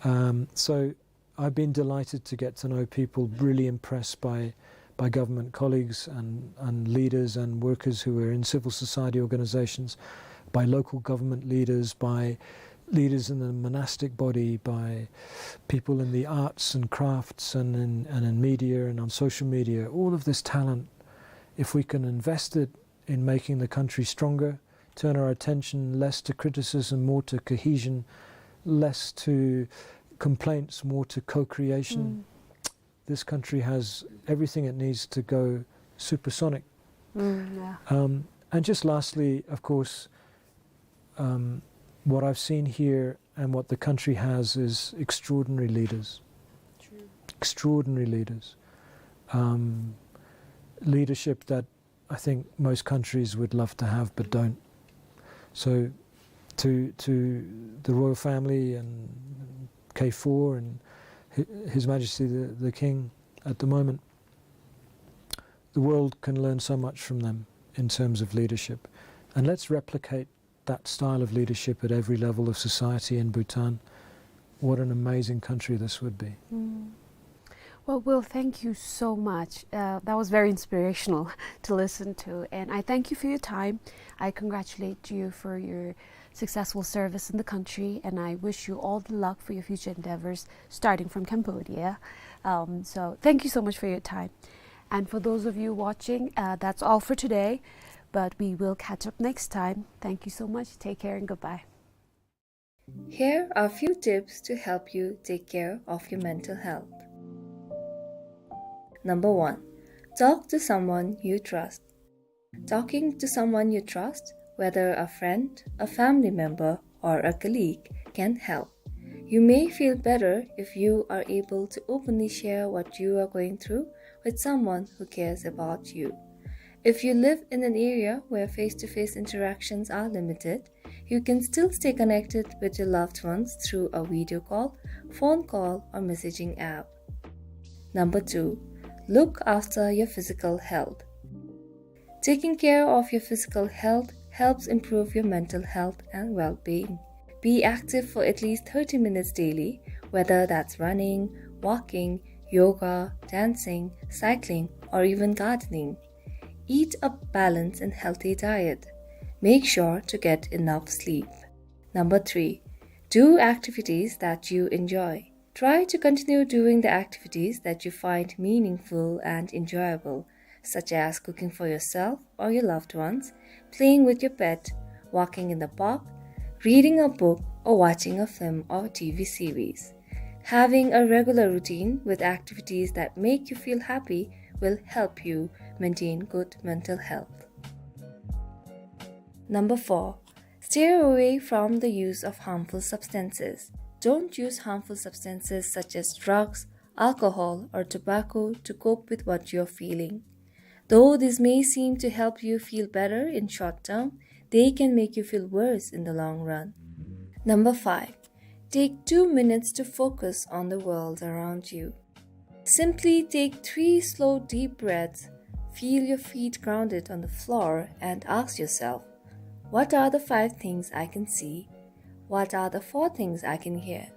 Um, so I've been delighted to get to know people really impressed by, by government colleagues and, and leaders and workers who are in civil society organizations, by local government leaders, by leaders in the monastic body, by people in the arts and crafts and in, and in media and on social media. All of this talent, if we can invest it in making the country stronger, turn our attention less to criticism, more to cohesion, less to complaints, more to co-creation. This country has everything it needs to go supersonic. Um, and just lastly, of course, um, what I've seen here and what the country has is extraordinary leaders. Extraordinary leaders. Um, leadership that I think most countries would love to have but don't. So to, to the royal family and K four and Hi-, His Majesty the, the King at the moment, the world can learn so much from them in terms of leadership. And let's replicate that style of leadership at every level of society in Bhutan. What an amazing country this would be. Well, Will, thank you so much. Uh, that was very inspirational to listen to. And I thank you for your time. I congratulate you for your successful service in the country, and I wish you all the luck for your future endeavors, starting from Cambodia. Um, so thank you so much for your time. And for those of you watching, uh, that's all for today, but we will catch up next time. Thank you so much. Take care and goodbye. Here are a few tips to help you take care of your mental health. Number one, talk to someone you trust. Talking to someone you trust, whether a friend, a family member, or a colleague, can help. You may feel better if you are able to openly share what you are going through with someone who cares about you. If you live in an area where face-to-face interactions are limited, you can still stay connected with your loved ones through a video call, phone call, or messaging app. Number two, look after your physical health. Taking care of your physical health helps improve your mental health and well-being. Be active for at least thirty minutes daily, whether that's running, walking, yoga, dancing, cycling, or even gardening. Eat a balanced and healthy diet. Make sure to get enough sleep. Number three, do activities that you enjoy. Try to continue doing the activities that you find meaningful and enjoyable, such as cooking for yourself or your loved ones, playing with your pet, walking in the park, reading a book, or watching a film or T V series. Having a regular routine with activities that make you feel happy will help you maintain good mental health. Number four, stay away from the use of harmful substances. Don't use harmful substances such as drugs, alcohol, or tobacco to cope with what you're feeling. Though this may seem to help you feel better in short term, they can make you feel worse in the long run. Number five, take two minutes to focus on the world around you. Simply take three slow, deep breaths, feel your feet grounded on the floor, and ask yourself, "What are the five things I can see? What are the four things I can hear?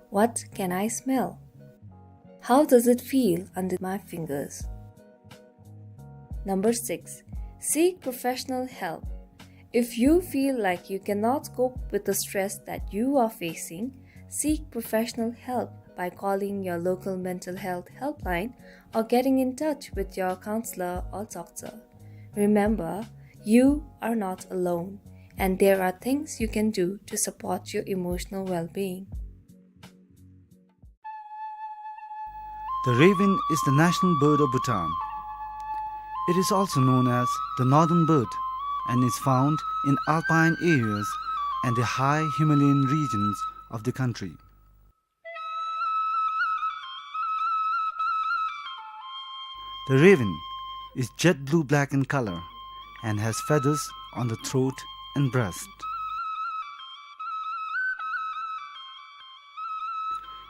What can I smell? How does it feel under my fingers?" Number six, seek professional help. If you feel like you cannot cope with the stress that you are facing, seek professional help by calling your local mental health helpline or getting in touch with your counselor or doctor. Remember, you are not alone, and there are things you can do to support your emotional well-being. The raven is the national bird of Bhutan. It is also known as the northern bird and is found in alpine areas and the high Himalayan regions of the country. The raven is jet blue black in color and has feathers on the throat and breast.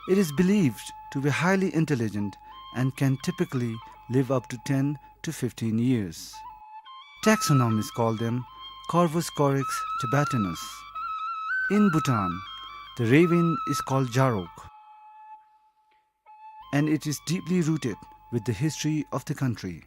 It is believed to be highly intelligent and can typically live up to ten to fifteen years. Taxonomists call them Corvus corax tibetanus. In Bhutan, the raven is called jarok, and it is deeply rooted with the history of the country.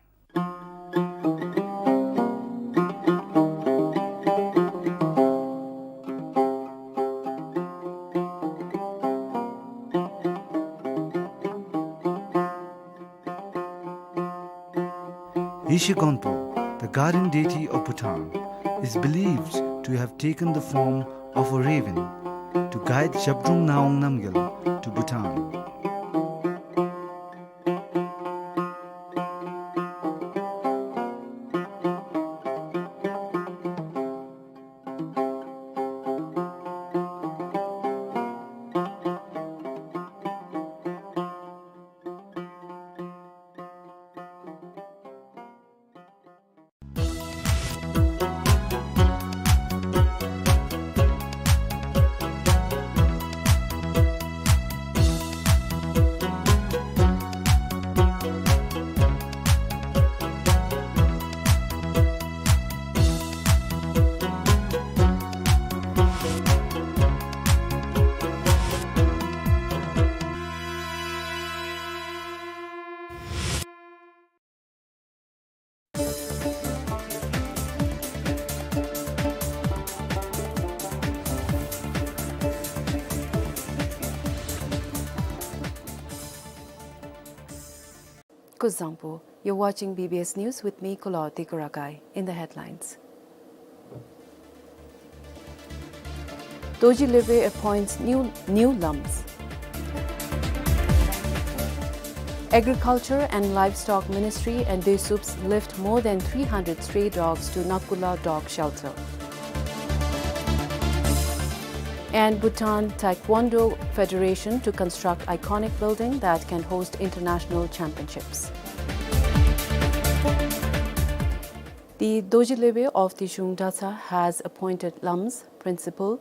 Yeshe Gonpo, the guardian deity of Bhutan, is believed to have taken the form of a raven to guide Zhabdrung Ngawang Namgyal to Bhutan. Kuzuzangpo, you're watching B B S News with me, Kulawarti Kurakai. In the headlines. Dorji Lhuve appoints new, new lums. Agriculture and Livestock Ministry and DESUPS lift more than three hundred stray dogs to Nakula dog shelter. And Bhutan Taekwondo Federation to construct iconic building that can host international championships. The Dorji Lhuve of the Zhung Dratshar has appointed lums, Principal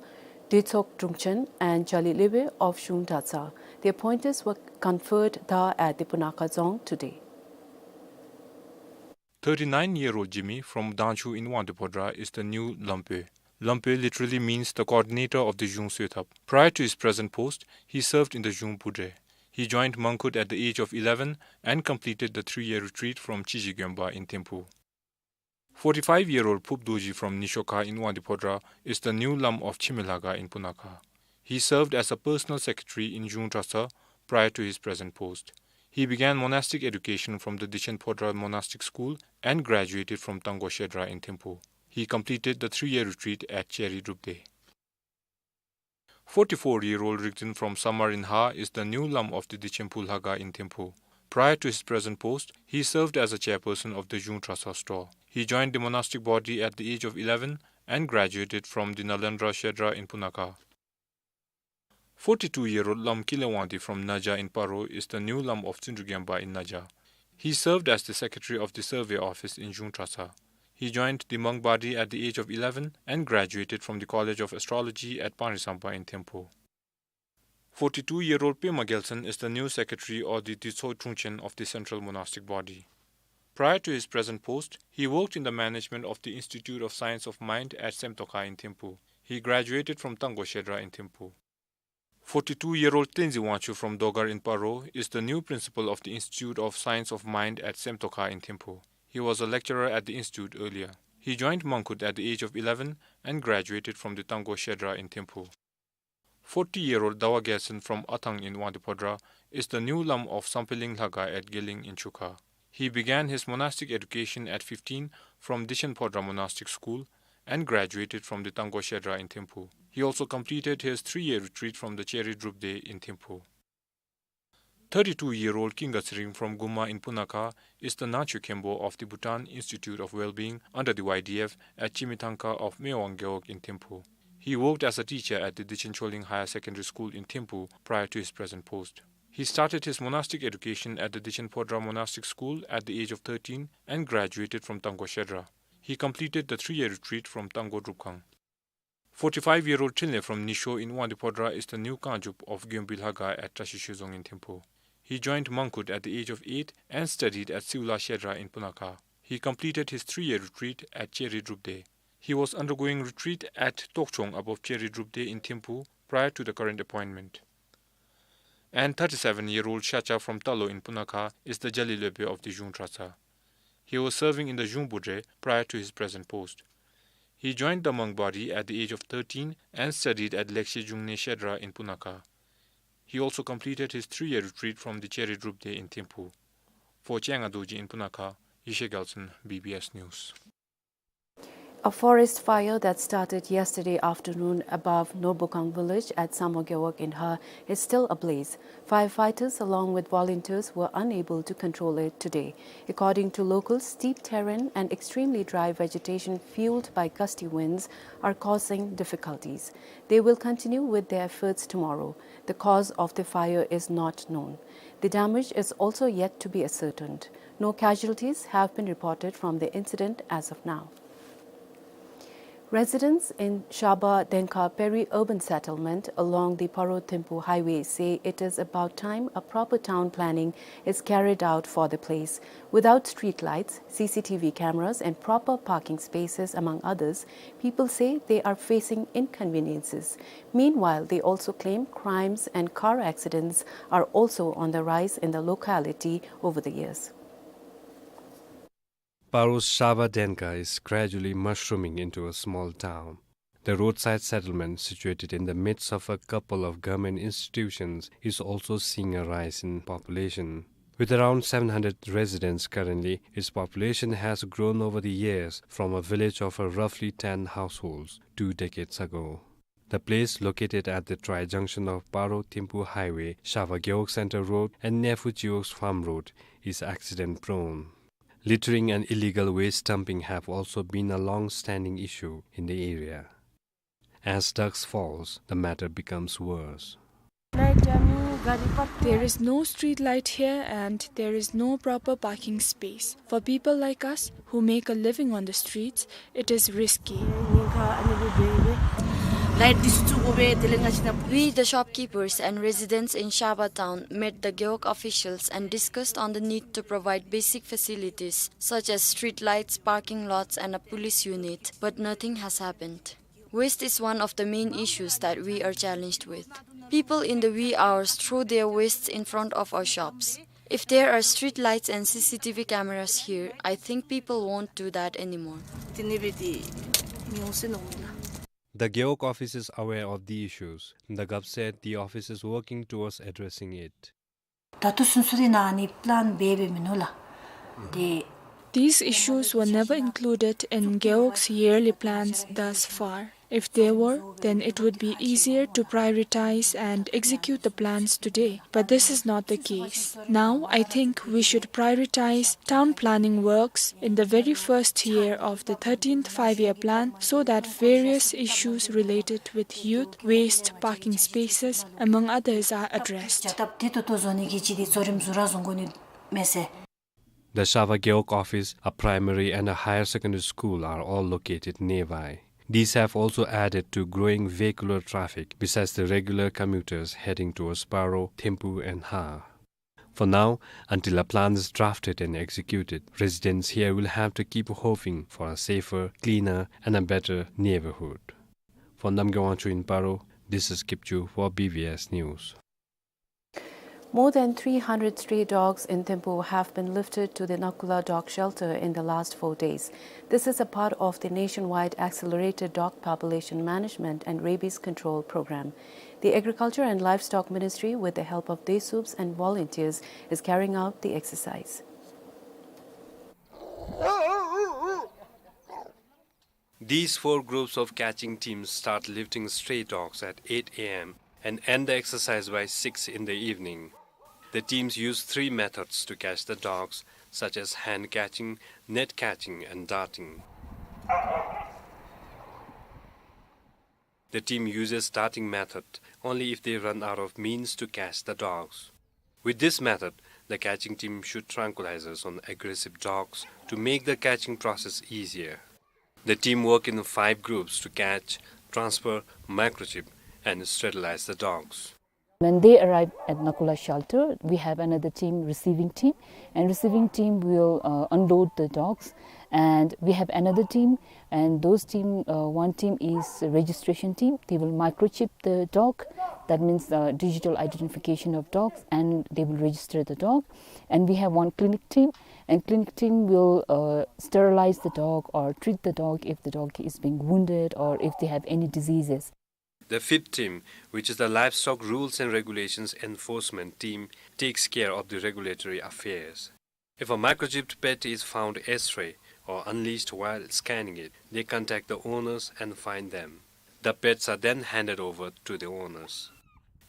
Detsok Drungchen and Jali Lhuve of Zhung Dratshar. The appointees were conferred dhar at the Punakha Dzong today. Thirty-nine-year-old Jimi from Dangchu in Wangdue Phodrang is the new Lampö. Lampö literally means the coordinator of the Zhung Soethap. Prior to his present post, he served in the Zhung Budre. He joined Mangkhut at the age of eleven and completed the three-year retreat from Chiji Gyonpa in Thimphu. Forty-five-year-old Phup Dorji from Nishokha in Wangdue Phodrang is the new Lam of Chime Lhakhang in Punakha. He served as a personal secretary in Zhung Dratshar prior to his present post. He began monastic education from the Dechen Phodrang Monastic School and graduated from Tanggo Shedra in Thimphu. He completed the three-year retreat at Cheri Drupdey. Forty-four-year-old Rigdzin from Samar in Ha is the new Lam of the Dichenpu Lhaga in Thimphu. Prior to his present post, he served as a chairperson of the Zhung Trasa store. He joined the monastic body at the age of eleven and graduated from the Nalandra Shedra in Punakha. Forty-two-year-old Lam Kile Wangdi from Naja in Paro is the new Lam of Tsundru Gyampa in Naja. He served as the secretary of the survey office in Zhung Trasa. He joined the monk body at the age of eleven and graduated from the College of Astrology at Pangri Sampa in Thimphu. Forty-two-year-old Pema Gyaltsen is the new secretary or the Ditso Trungchen of the central monastic body. Prior to his present post, he worked in the management of the Institute of Science of Mind at Semtokha in Thimphu. He graduated from Tanggo Shedra in Thimphu. Forty-two-year-old Tenzin Wangchuk from Dogar in Paro is the new principal of the Institute of Science of Mind at Semtokha in Thimphu. He was a lecturer at the institute earlier. He joined Mangkhut at the age of eleven and graduated from the Tanggo Shedra in Thimphu. Forty-year-old Dawa Gyaltsen from Athang in Wangdue Phodra is the new Lam of Sampheling Lhaga at Geling in Chukha. He began his monastic education at fifteen from Dichen Phodra Monastic School and graduated from the Tanggo Shedra in Thimphu. He also completed his three-year retreat from the Cheri Drupdey in Thimphu. Thirty-two-year-old Kinga Tsering from Guma in Punakha is the Nangchö Khenpo of the Bhutan Institute of Wellbeing under the Y D F at Chimithangka of Mewang Gewog in Thimphu. He worked as a teacher at the Dichen Choling Higher Secondary School in Thimphu prior to his present post. He started his monastic education at the Dichen Phodra Monastic School at the age of thirteen and graduated from Tanggo Shedra. He completed the three-year retreat from Tanggo Drupkhang. Forty-five-year-old Trinley from Nisho in Wangdue Phodra is the new Kangjup of Gyönbui Lhaga at Trashishö Dzong in Thimphu. He joined Mangkhut at the age of eight and studied at Siula Shedra in Punakha. He completed his three-year retreat at Cheri Drupdey. He was undergoing retreat at Tokchong above Cheri Drupdey in Thimphu prior to the current appointment. And thirty-seven-year-old Shacha from Talo in Punakha is the Jali Löbö of the Zhung Trasa. He was serving in the Zhung Budre prior to his present post. He joined the monk body at the age of thirteen and studied at Lekshe Jungne Shedra in Punakha. He also completed his three-year retreat from the Cheri Drupdey in Thimphu. For Chenga Dorji in Punakha, Yeshe Gyaltsen, B B S News. A forest fire that started yesterday afternoon above Norbukang village at Samogewog in Har is still ablaze. Firefighters, along with volunteers, were unable to control it today. According to locals, steep terrain and extremely dry vegetation fueled by gusty winds are causing difficulties. They will continue with their efforts tomorrow. The cause of the fire is not known. The damage is also yet to be ascertained. No casualties have been reported from the incident as of now. Residents in Shaba Denka peri-urban settlement along the Paro-Thimphu highway say it is about time a proper town planning is carried out for the place. Without street lights, C C T V cameras and proper parking spaces, among others, people say they are facing inconveniences. Meanwhile, they also claim crimes and car accidents are also on the rise in the locality over the years. Paro's Shaba Denka is gradually mushrooming into a small town. The roadside settlement, situated in the midst of a couple of government institutions, is also seeing a rise in population. With around seven hundred residents currently, its population has grown over the years from a village of a roughly ten households two decades ago. The place, located at the tri-junction of Paro-Thimphu Highway, Shaba Gewog Center Road and Nephu Chiwog's Farm Road, is accident-prone. Littering and illegal waste dumping have also been a long-standing issue in the area. As dusk falls, the matter becomes worse. There is no street light here and there is no proper parking space. For people like us who make a living on the streets, it is risky. We, the shopkeepers and residents in Shaba town, met the Gewog officials and discussed on the need to provide basic facilities such as street lights, parking lots, and a police unit, but nothing has happened. Waste is one of the main issues that we are challenged with. People in the wee hours throw their wastes in front of our shops. If there are street lights and C C T V cameras here, I think people won't do that anymore. The Gewog office is aware of the issues. The Gov said the office is working towards addressing it. ད་ལྟོ་ཚུན་ཚོད་ནང་ནི་པི་ལཱན་འབད་འབདཝ་མིན་ནུག་ལགས། དེ། These issues were never included in Gewog's yearly plans thus far. If there were, then it would be easier to prioritize and execute the plans today. But this is not the case. Now, I think we should prioritize town planning works in the very first year of the thirteenth Five-Year Plan so that various issues related with youth, waste, parking spaces, among others, are addressed. The Shava Gewog office, a primary and a higher secondary school are all located nearby. These have also added to growing vehicular traffic, besides the regular commuters heading towards Paro, Thimphu and Har. For now, until a plan is drafted and executed, residents here will have to keep hoping for a safer, cleaner and a better neighborhood. For Namgay Wangchuk in Paro, this is Kipchu for B B S News. More than three hundred stray dogs in Thimphu have been lifted to the Nakula dog shelter in the last four days. This is a part of the nationwide accelerated dog population management and rabies control program. The Agriculture and Livestock Ministry, with the help of DESUPS and volunteers, is carrying out the exercise. These four groups of catching teams start lifting stray dogs at eight A M and end the exercise by six in the evening. The teams use three methods to catch the dogs, such as hand catching, net catching, and darting. The team uses darting method only if they run out of means to catch the dogs. With this method, the catching team shoot tranquilizers on aggressive dogs to make the catching process easier. The team work in five groups to catch, transfer, microchip, and sterilize the dogs. When they arrive at Nakula shelter, we have another team, receiving team, and receiving team will, uh, unload the dogs. And we have another team, and those team, uh, one team is a registration team. They will microchip the dog. That means, uh, digital identification of dogs, and they will register the dog. And we have one clinic team, and clinic team will, uh, sterilize the dog or treat the dog if the dog is being wounded or if they have any diseases. The fifth team, which is the Livestock Rules and Regulations Enforcement Team, takes care of the regulatory affairs. If a microchipped pet is found astray or unleashed while scanning it, they contact the owners and fine them. The pets are then handed over to the owners.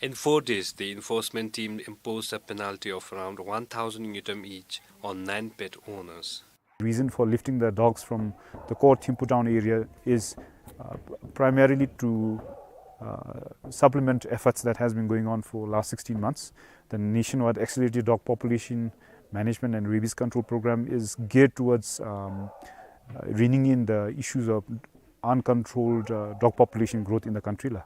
In four days, the enforcement team imposed a penalty of around one thousand ngultrum each on nine pet owners. Reason for lifting the dogs from the core Thimphu town area is, uh, primarily to, uh, supplement efforts that has been going on for last sixteen months. The nationwide accelerated dog population management and rabies control program is geared towards, um, uh, reining in the issues of uncontrolled, uh, dog population growth in the country la.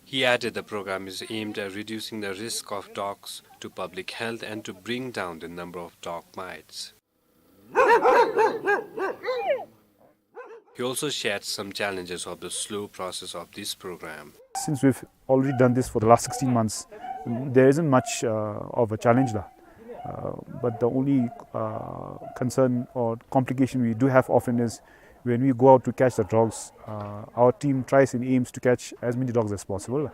He added the program is aimed at reducing the risk of dogs to public health and to bring down the number of dog bites. He also shared some challenges of the slow process of this program. Since we've already done this for the last sixteen months, there isn't much, uh, of a challenge la. Uh, but the only, uh, concern or complication we do have often is when we go out to catch the dogs, uh, our team tries and aims to catch as many dogs as possible.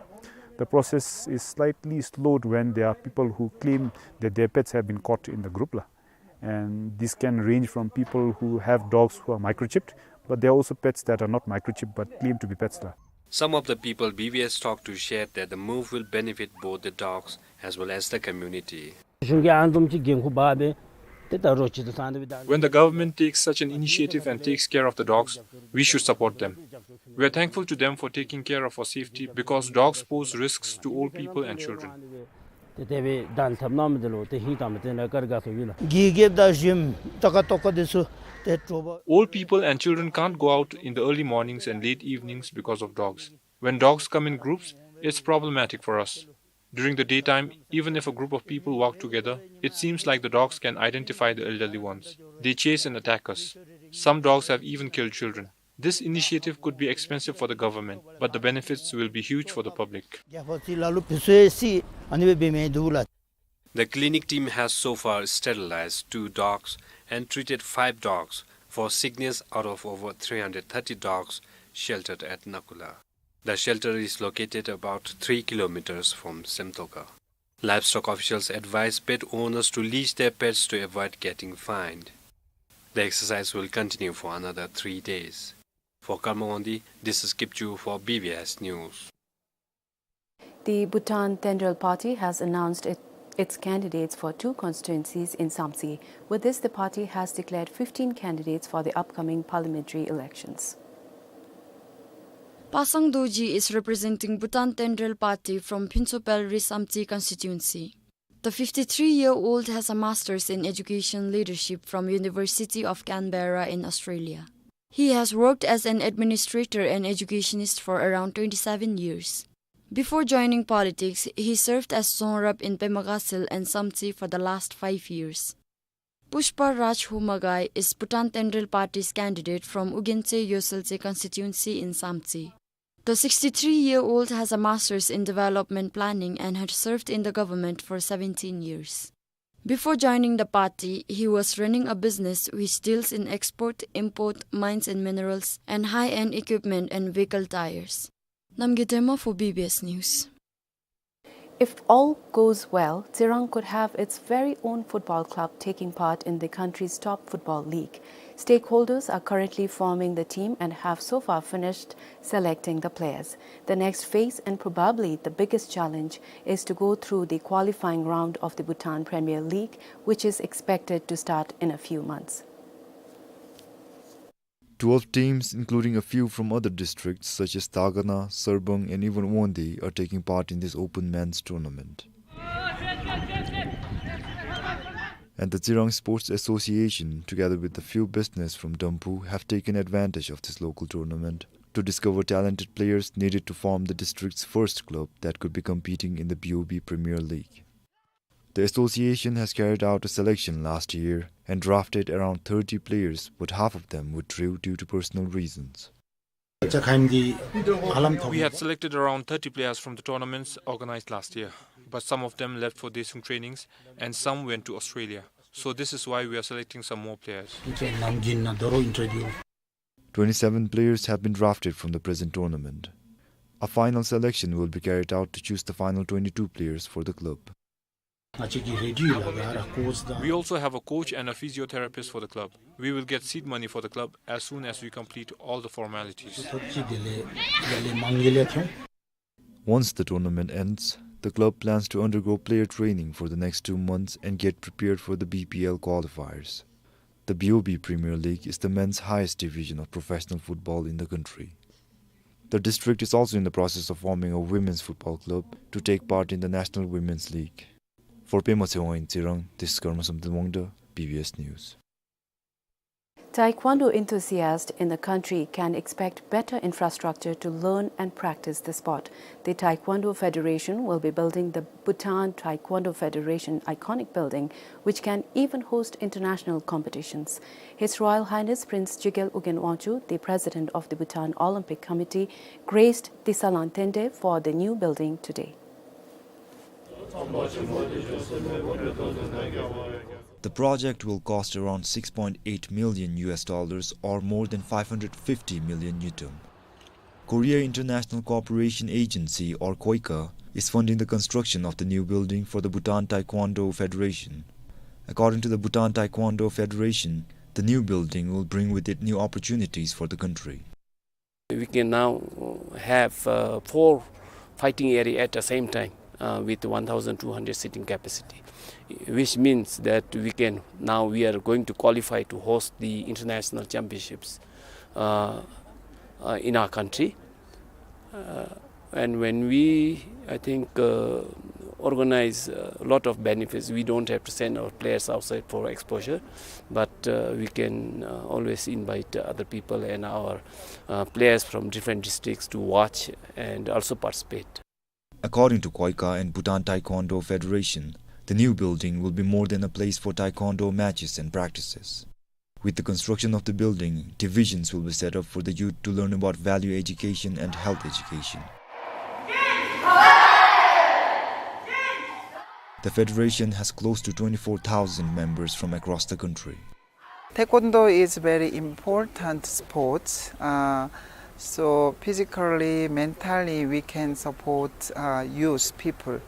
The process is slightly slowed when there are people who claim that their pets have been caught in the group la. And this can range from people who have dogs who are microchipped, but there are also pets that are not microchipped but claim to be pets la. Some of the people B B S talked to shared that the move will benefit both the dogs as well as the community. གཞུང་གིས་ཨ་ནི་བཟུམ་ཅིག་འགན་ཁུར་འབག་སྦེ་ཏེ་ད་རོགས་ཅིག་ཏུ་སང་སྟེ་སྦེ་ད། When the government takes such an initiative and takes care of the dogs, we should support them. We are thankful to them for taking care of our safety because dogs pose risks to old people and children. ཏེ་དེ་སྦེ་གདན་ཐབས་གནང་མི་འདི་ལུ་ཏེ་ཧིང་དྭངས་མ་དེ་ནང་བཀའ་དྲིན་དགའ་ཚོར་ཡོད་ལགས། དགེ་རྒན་དང་གཞོནམ་ད་ཀ་ཏོག་ཀ་དེ་ཚུ་ཏེ་དྲོ་པ། Old people and children can't go out in the early mornings and late evenings because of dogs. When dogs come in groups, it's problematic for us. During the daytime, even if a group of people walk together, it seems like the dogs can identify the elderly ones. They chase and attack us. Some dogs have even killed children. This initiative could be expensive for the government, but the benefits will be huge for the public. རྒྱ་ཕོ་ཅིག་ལ་ལུ་བུ་སོ་ཡེ་སི་ཨ་ནི་སྦེ་འབད་མི་འདུག་ལགས། The clinic team has so far sterilized two dogs and treated five dogs for sickness out of over three hundred thirty dogs sheltered at Nakula. The shelter is located about three kilometers from Semtoka. Livestock officials advise pet owners to leash their pets to avoid getting fined. The exercise will continue for another three days. For Karma Wangdi, this is Kipchu for B B S News. The Bhutan Tendrel Party has announced it, its candidates for two constituencies in Samtse. With this, the party has declared fifteen candidates for the upcoming parliamentary elections. Pasang Dorji is representing Bhutan Tendrel Party from Phuntsho Pelri Samtse constituency. The fifty-three-year-old has a master's in education leadership from University of Canberra in Australia. He has worked as an administrator and educationist for around twenty-seven years. Before joining politics, he served as Dzong Rab in Pema Gatshel and Samtse for the last five years. Pushpa Rajhoumagai is Bhutan Tendrel Party's candidate from Ugyen Tse Yosel Tse constituency in Samtse. The sixty-three-year-old has a master's in development planning and had served in the government for seventeen years. Before joining the party, he was running a business which deals in export, import, mines and minerals, and high-end equipment and vehicle tires. Namgay Dema for B B S News. If all goes well, Tsirang could have its very own football club taking part in the country's top football league. Stakeholders are currently forming the team and have so far finished selecting the players. The next phase, and probably the biggest challenge, is to go through the qualifying round of the Bhutan Premier League, which is expected to start in a few months. Twelve teams, including a few from other districts such as Dagana, Sarbang, and even Wonde, are taking part in this open men's tournament. And the Tsirang Sports Association, together with a few business from Damphu, have taken advantage of this local tournament to discover talented players needed to form the district's first club that could be competing in the B O B Premier League. The association has carried out a selection last year and drafted around thirty players, but half of them withdrew due to personal reasons. We had selected around thirty players from the tournaments organized last year, but some of them left for Desung trainings and some went to Australia. So this is why we are selecting some more players. Twenty-seven players have been drafted from the present tournament. A final selection will be carried out to choose the final twenty-two players for the club. We also have a coach and a physiotherapist for the club. We will get seed money for the club as soon as we complete all the formalities. Once the tournament ends, the club plans to undergo player training for the next two months and get prepared for the B P L qualifiers. The B O B Premier League is the men's highest division of professional football in the country. The district is also in the process of forming a women's football club to take part in the National Women's League. For Pema Tshewang in Tsirang, this is Karma Samten Wangda, B B S News. Taekwondo enthusiasts in the country can expect better infrastructure to learn and practice the sport. The Taekwondo Federation will be building the Bhutan Taekwondo Federation iconic building, which can even host international competitions. His Royal Highness Prince Jigel Ugyen Wangchuck, the president of the Bhutan Olympic Committee, graced the Salang Tengte for the new building today. The project will cost around six point eight million U S dollars, or more than five hundred fifty million ngultrum. Korea International Cooperation Agency, or KOICA, is funding the construction of the new building for the Bhutan Taekwondo Federation. According to the Bhutan Taekwondo Federation, the new building will bring with it new opportunities for the country. We can now have, uh, four fighting area at the same time, uh, with one thousand two hundred seating capacity, which means that we can, now we are going to qualify to host the international championships, uh, uh, in our country. Uh, and when we, I think, uh, organize a lot of benefits, we don't have to send our players outside for exposure, but, uh, we can, uh, always invite other people and our, uh, players from different districts to watch and also participate. According to KOICA and Bhutan Taekwondo Federation, the new building will be more than a place for taekwondo matches and practices. With the construction of the building, divisions will be set up for the youth to learn about value education and health education. The federation has close to twenty-four thousand members from across the country. Taekwondo is very important sports. Uh, so physically, mentally, we can support, uh, youth people.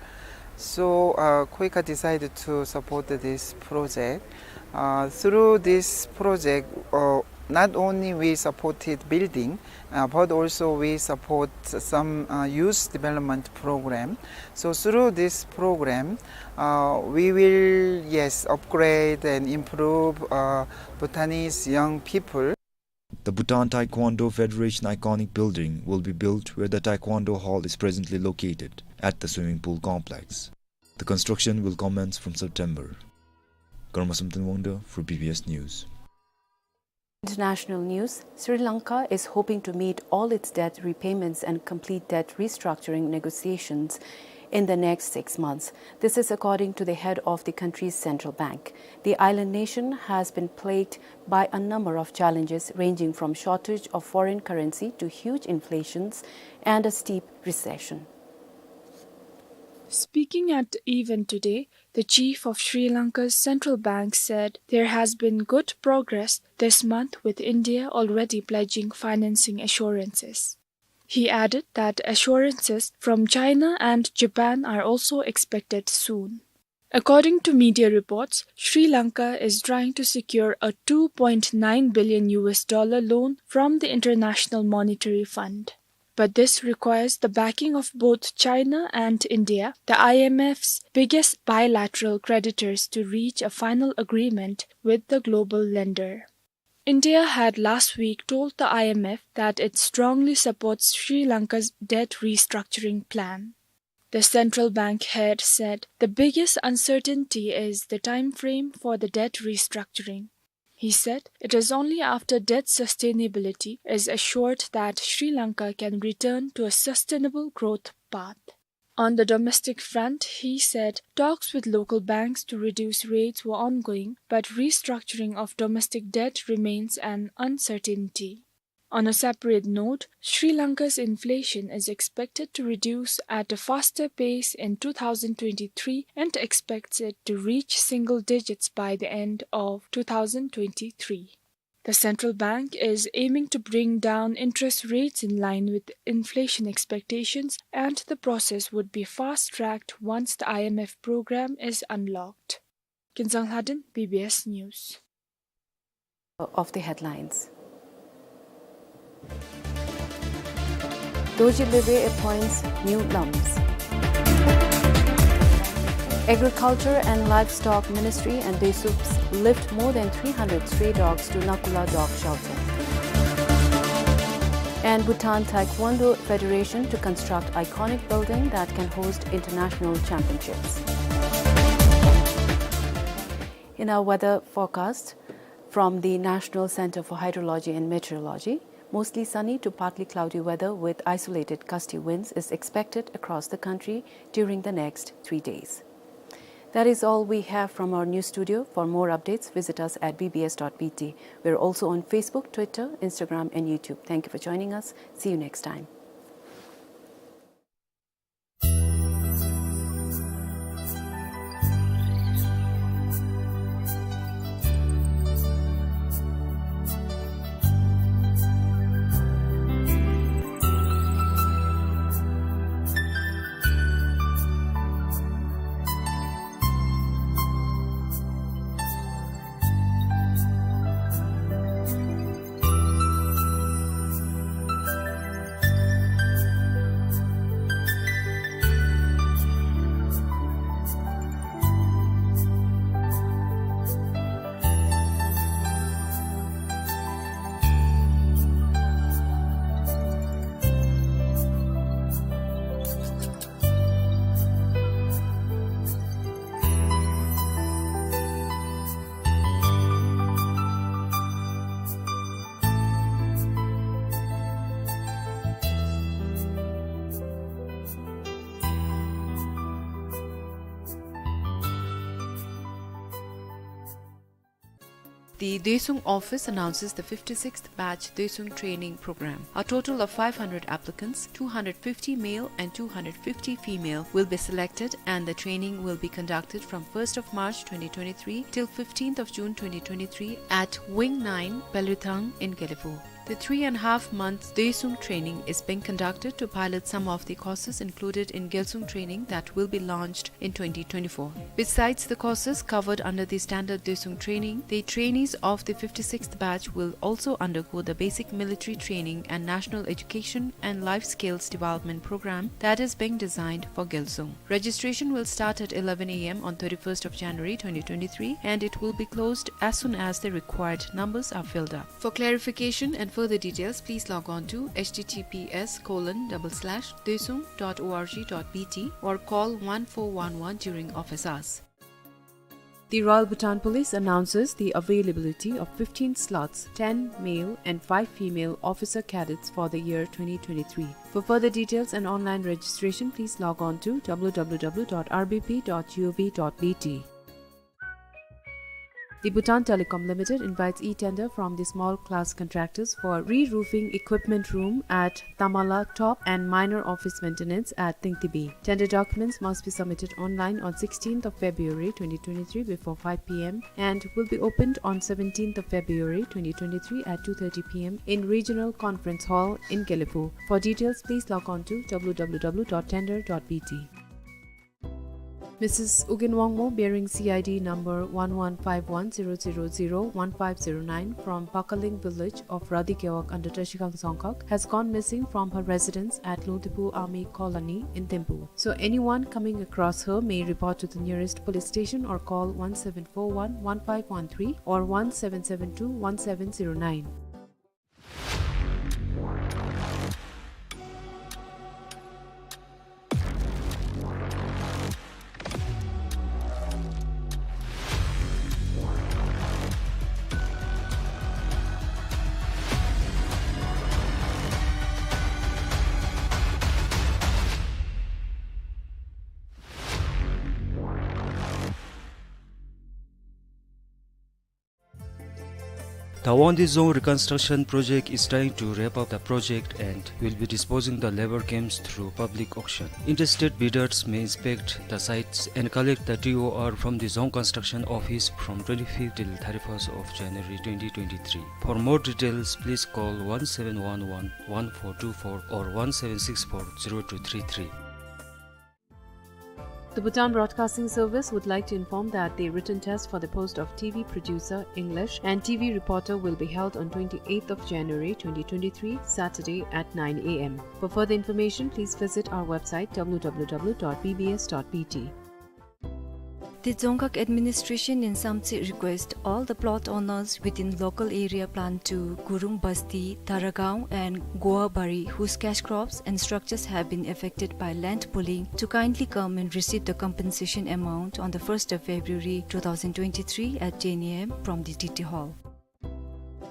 So, uh, KOICA decided to support this project. Uh, through this project, uh, Not only we supported building, uh, but also we support some, uh, youth development program. So through this program, uh, we will, yes, upgrade and improve, uh, Bhutanese young people. The Bhutan Taekwondo Federation iconic building will be built where the Taekwondo Hall is presently located, at the swimming pool complex. The construction will commence from September. Karma Samten Wangda for B B S News. International news. Sri Lanka is hoping to meet all its debt repayments and complete debt restructuring negotiations in the next six months. This is according to the head of the country's central bank. The island nation has been plagued by a number of challenges, ranging from shortage of foreign currency to huge inflations and a steep recession. Speaking at the event today, the chief of Sri Lanka's central bank said there has been good progress this month, with India already pledging financing assurances. He added that assurances from China and Japan are also expected soon. According to media reports, Sri Lanka is trying to secure a two point nine billion U S dollar loan from the International Monetary Fund. But this requires the backing of both China and India, the I M F's biggest bilateral creditors, to reach a final agreement with the global lender. India had last week told the I M F that it strongly supports Sri Lanka's debt restructuring plan. The central bank head said the biggest uncertainty is the time frame for the debt restructuring. He said it is only after debt sustainability is assured that Sri Lanka can return to a sustainable growth path. On the domestic front, he said talks with local banks to reduce rates were ongoing, but restructuring of domestic debt remains an uncertainty. On a separate note, Sri Lanka's inflation is expected to reduce at a faster pace in two thousand twenty-three and expects it to reach single digits by the end of two thousand twenty-three. The central bank is aiming to bring down interest rates in line with inflation expectations, and the process would be fast-tracked once the I M F program is unlocked. Kinzang Lhaden, B B S News. Of the headlines. Dorji Lhuibe appoints new lams. Agriculture and Livestock Ministry and Desuks lift more than three hundred stray dogs to Nakula dog shelter. And Bhutan Taekwondo Federation to construct iconic building that can host international championships. In our weather forecast, from the National Center for Hydrology and Meteorology, mostly sunny to partly cloudy weather with isolated gusty winds is expected across the country during the next three days. That is all we have from our news studio. For more updates, visit us at B B S dot B T. We're also on Facebook, Twitter, Instagram, and YouTube. Thank you for joining us. See you next time. The Doesung office announces the fifty-sixth batch Doesung training program. A total of five hundred applicants, two hundred fifty male and two hundred fifty female, will be selected, and the training will be conducted from first of March twenty twenty-three till fifteenth of June twenty twenty-three at Wing nine, Pelrithang in Gelephu. The three and a half months Doisung training is being conducted to pilot some of the courses included in Gyalsung training that will be launched in twenty twenty-four. Besides the courses covered under the standard Doisung training, the trainees of the fifty-sixth batch will also undergo the basic military training and national education and life skills development program that is being designed for Gyalsung. Registration will start at eleven a m on thirty-first of January twenty twenty-three, and it will be closed as soon as the required numbers are filled up. For clarification and further details, please log on to H T T P S colon double slash doisung dot O R G dot B T or call one four one one during office hours. The Royal Bhutan Police announces the availability of fifteen slots, ten male and five female officer cadets for the year twenty twenty-three. For further details and online registration, please log on to W W W dot R B P dot G O V dot B T. The Bhutan Telecom Limited invites e-tender from the small class contractors for re-roofing equipment room at Tamala Top and minor office maintenance at Tingtibi. Tender documents must be submitted online on sixteenth of February twenty twenty-three before five p m and will be opened on seventeenth of February twenty twenty-three at two thirty p m in Regional Conference Hall in Gelephu. For details, please log on to W W W dot tender dot B T. Missus Ugyen Wangmo, bearing C I D number one one five one zero zero zero one five zero nine from Pakaling village of Radikewak under Trashigang Dzongkhag, has gone missing from her residence at Lungtipu Army Colony in Thimphu. So anyone coming across her may report to the nearest police station or call one seven four one one five one three or one seven seven two one seven zero nine. The Wangdue Dzong reconstruction project is trying to wrap up the project and will be disposing the labor camps through public auction. Interested bidders may inspect the sites and collect the T O R from the Dzong Construction Office from twenty-fifth till thirty-first of January twenty twenty-three. For more details, please call one seven one one one four two four or one seven six four zero two three three. The Bhutan Broadcasting Service would like to inform that the written test for the post of T V producer, English, and T V reporter will be held on twenty-eighth of January twenty twenty-three, Saturday at nine a m. For further information, please visit our website w w w dot b b s dot b t. The Dzongkhag administration in Samtse request all the plot owners within local area plan two, Gurung Basti, Taragaon and Goabari, whose cash crops and structures have been affected by land pooling, to kindly come and receive the compensation amount on the first of February two thousand twenty-three at ten a m from the T T Hall.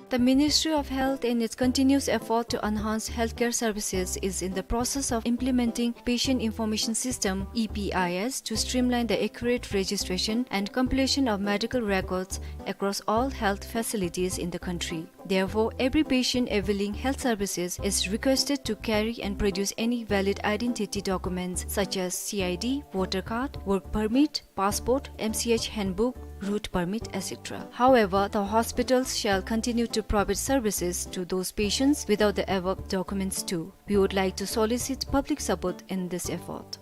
The Ministry of Health, in its continuous effort to enhance healthcare services, is in the process of implementing Patient Information System, E P I S, to streamline the accurate registration and completion of medical records across all health facilities in the country. Therefore, every patient availing health services is requested to carry and produce any valid identity documents such as C I D, voter card, work permit, passport, M C H handbook, route permit, et cetera. However, the hospitals shall continue to provide services to those patients without the above documents too. We would like to solicit public support in this effort.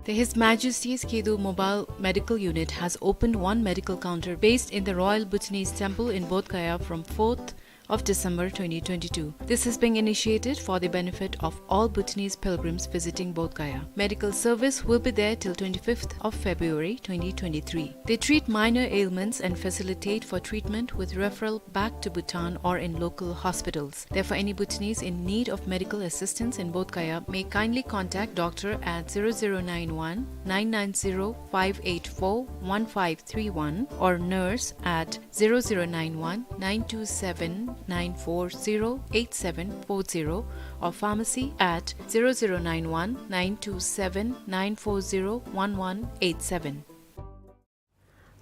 The His Majesty's Khedo Mobile Medical Unit has opened one medical counter based in the Royal Bhutanese Temple in Bodh Gaya from fourth of December twenty twenty-two. This is being initiated for the benefit of all Bhutanese pilgrims visiting Bodh Gaya. Medical service will be there till twenty-fifth of February twenty twenty-three. They treat minor ailments and facilitate for treatment with referral back to Bhutan or in local hospitals. Therefore, any Bhutanese in need of medical assistance in Bodh Gaya may kindly contact doctor at zero zero nine one nine nine zero five eight four one five three one or nurse at zero zero nine one nine two seven nine four zero eight seven four zero or pharmacy at zero zero nine one nine two seven nine four zero one one eight seven.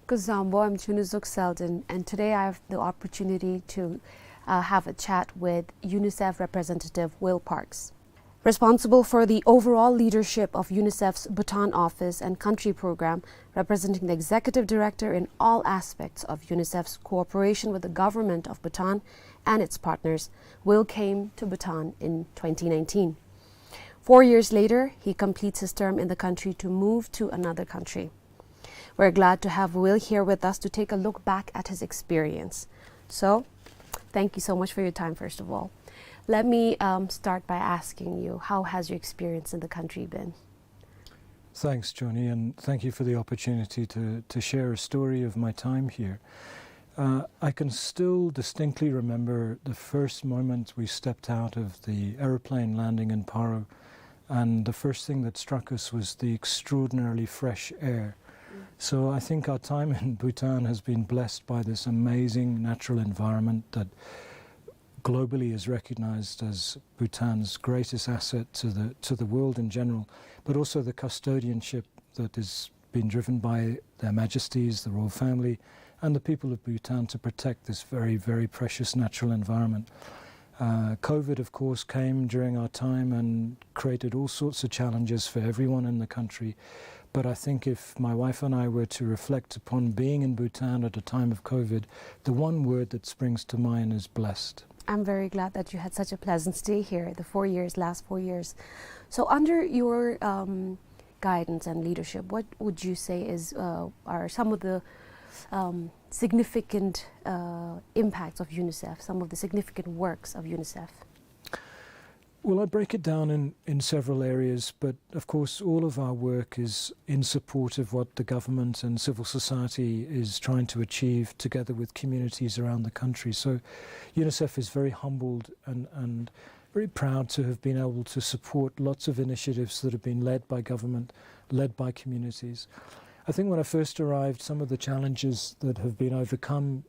Kuzuzangpo, I'm Chunuzuk Selden, and today I have the opportunity to, uh, have a chat with UNICEF representative Will Parks. Responsible for the overall leadership of UNICEF's Bhutan office and country program, representing the executive director in all aspects of UNICEF's cooperation with the government of Bhutan and its partners, Will came to Bhutan in twenty nineteen. Four years later, he completes his term in the country to move to another country. We're glad to have Will here with us to take a look back at his experience. So, thank you so much for your time, first of all. Let me, um, start by asking you, how has your experience in the country been? Thanks, Johnny, and thank you for the opportunity to, to share a story of my time here. Uh, I can still distinctly remember the first moment we stepped out of the aeroplane landing in Paro, and the first thing that struck us was the extraordinarily fresh air. Mm. So I think our time in Bhutan has been blessed by this amazing natural environment that globally is recognized as Bhutan's greatest asset to the, to the world in general, but also the custodianship that is being driven by Their Majesties, the royal family, and the people of Bhutan to protect this very, very precious natural environment. Uh, COVID, of course, came during our time and created all sorts of challenges for everyone in the country. But I think if my wife and I were to reflect upon being in Bhutan at a time of COVID, the one word that springs to mind is blessed. I'm very glad that you had such a pleasant stay here, the four years, last four years. So under your, um, guidance and leadership, what would you say is, uh, are some of the, um, significant, uh, impacts of UNICEF, some of the significant works of UNICEF? Well, I break it down in, in several areas, but of course, all of our work is in support of what the government and civil society is trying to achieve together with communities around the country. So UNICEF is very humbled and, and very proud to have been able to support lots of initiatives that have been led by government, led by communities. I think when I first arrived, some of the challenges that have been overcome,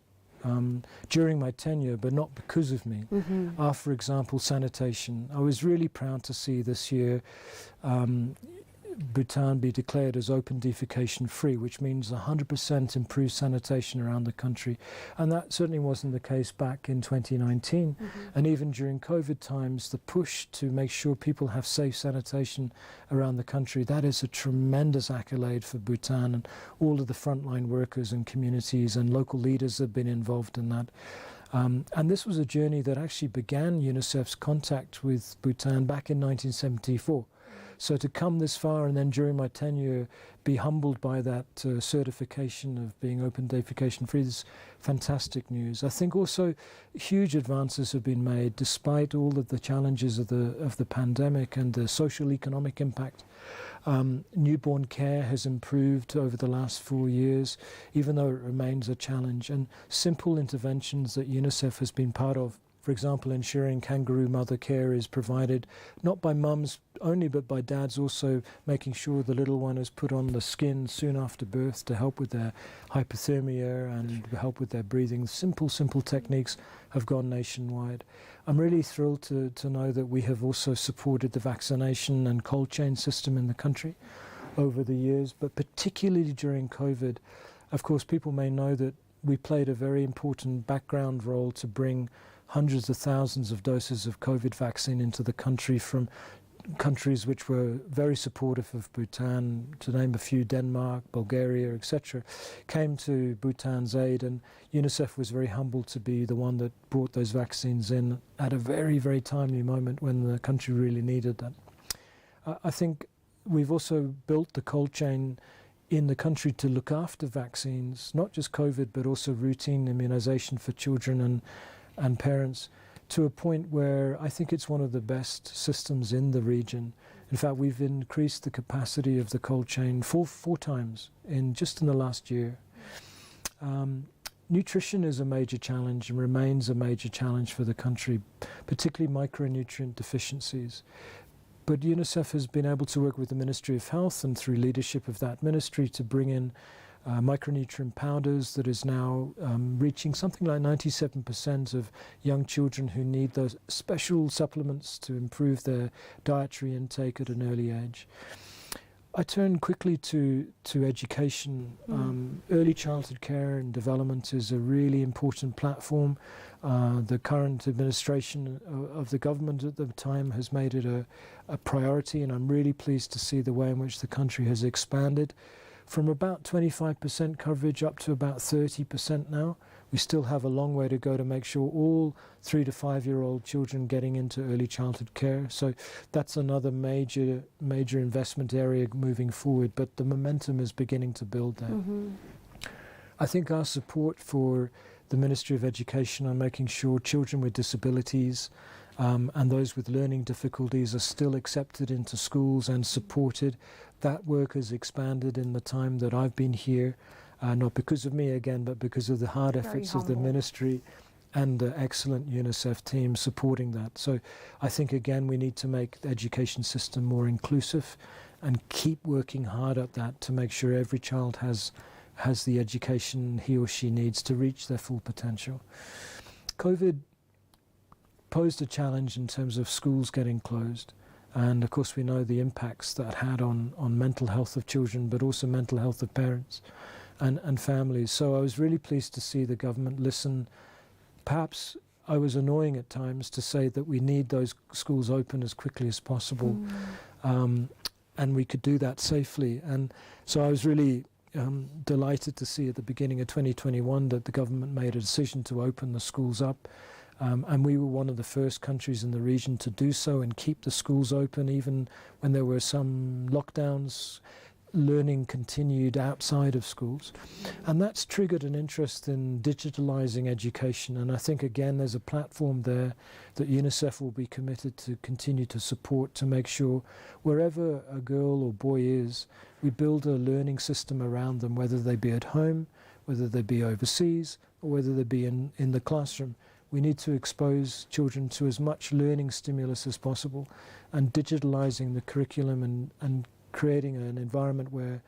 um, during my tenure, but not because of me, Mm-hmm. are, for example, sanitation. I was really proud to see this year, um, Bhutan be declared as open defecation free, which means a hundred percent improved sanitation around the country. And that certainly wasn't the case back in twenty nineteen. Mm-hmm. And even during COVID times, the push to make sure people have safe sanitation around the country, that is a tremendous accolade for Bhutan and all of the frontline workers and communities and local leaders that have been involved in that. Um, and this was a journey that actually began UNICEF's contact with Bhutan back in nineteen seventy-four. So to come this far and then during my tenure be humbled by that, uh, certification of being open defecation free is fantastic news. I think also huge advances have been made despite all of the challenges of the, of the pandemic and the social economic impact. Um, newborn care has improved over the last four years, even though it remains a challenge. And simple interventions that UNICEF has been part of, for example, ensuring kangaroo mother care is provided, not by mums only, but by dads also, making sure the little one is put on the skin soon after birth to help with their hypothermia and help with their breathing. Simple, simple techniques have gone nationwide. I'm really thrilled to, to know that we have also supported the vaccination and cold chain system in the country over the years, but particularly during COVID. Of course, people may know that we played a very important background role to bring hundreds of thousands of doses of COVID vaccine into the country from countries which were very supportive of Bhutan, to name a few, Denmark, Bulgaria, et cetera, came to Bhutan's aid, and UNICEF was very humbled to be the one that brought those vaccines in at a very, very timely moment when the country really needed that. I, I think we've also built the cold chain in the country to look after vaccines, not just COVID, but also routine immunization for children and, and parents, to a point where I think it's one of the best systems in the region. In fact, we've increased the capacity of the cold chain four, four times in just in the last year. Um, nutrition is a major challenge and remains a major challenge for the country, particularly micronutrient deficiencies. But UNICEF has been able to work with the Ministry of Health and through leadership of that ministry to bring in, uh, micronutrient powders that is now, um, reaching something like ninety-seven percent of young children who need those special supplements to improve their dietary intake at an early age. I turn quickly to, to education. Um, early childhood care and development is a really important platform. Uh, the current administration of, of the government at the time has made it a, a priority, and I'm really pleased to see the way in which the country has expanded from about twenty-five percent coverage up to about thirty percent now. We still have a long way to go to make sure all three to five-year-old children getting into early childhood care. So that's another major, major investment area moving forward, but the momentum is beginning to build there. I think our support for the Ministry of Education on making sure children with disabilities, um, and those with learning difficulties are still accepted into schools and supported. That work has expanded in the time that I've been here, uh, not because of me again, but because of the hard efforts of the ministry and the excellent UNICEF team supporting that. So I think, again, we need to make the education system more inclusive and keep working hard at that to make sure every child has, has the education he or she needs to reach their full potential. COVID posed a challenge in terms of schools getting closed. And of course, we know the impacts that had on, on mental health of children, but also mental health of parents and, and families. So I was really pleased to see the government listen. Perhaps I was annoying at times to say that we need those schools open as quickly as possible. Um, and we could do that safely. And so I was really, um, delighted to see at the beginning of twenty twenty-one that the government made a decision to open the schools up. Um, and we were one of the first countries in the region to do so and keep the schools open, even when there were some lockdowns. Learning continued outside of schools. And that's triggered an interest in digitalizing education. And I think, again, there's a platform there that UNICEF will be committed to continue to support to make sure wherever a girl or boy is, we build a learning system around them, whether they be at home, whether they be overseas, or whether they be in, in the classroom. We need to expose children to as much learning stimulus as possible, and digitalizing the curriculum and, and creating an environment where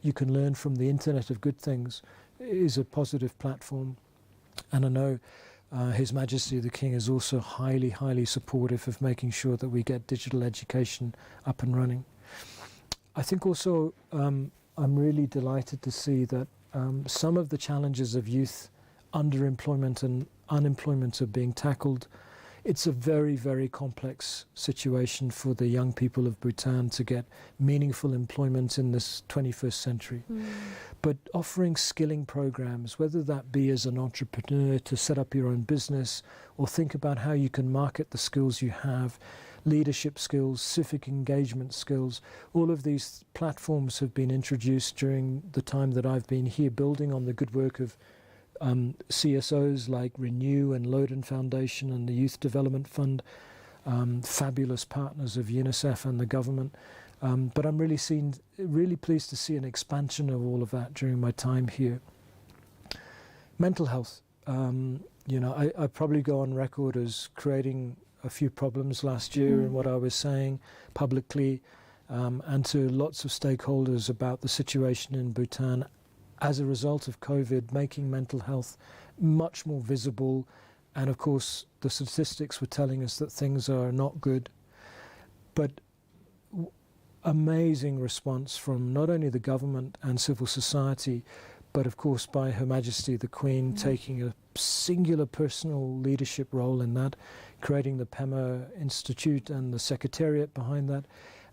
you can learn from the Internet of Good Things is a positive platform. And I know, uh, His Majesty the King is also highly, highly supportive of making sure that we get digital education up and running. I think also, um, I'm really delighted to see that, um, some of the challenges of youth underemployment and unemployment are being tackled. It's a very, very complex situation for the young people of Bhutan to get meaningful employment in this twenty-first century. But offering skilling programs, whether that be as an entrepreneur to set up your own business or think about how you can market the skills you have, leadership skills, civic engagement skills, all of these platforms have been introduced during the time that I've been here, building on the good work of, um, C S Os like Renew and Loden Foundation and the Youth Development Fund, um, fabulous partners of UNICEF and the government. Um, but I'm really seen, really pleased to see an expansion of all of that during my time here. Mental health. Um, you know, I, I probably go on record as creating a few problems last year in what I was saying publicly, um, and to lots of stakeholders about the situation in Bhutan as a result of COVID, making mental health much more visible. And of course, the statistics were telling us that things are not good. But amazing response from not only the government and civil society, but of course by Her Majesty the Queen taking a singular personal leadership role in that, creating the Pema Institute and the secretariat behind that.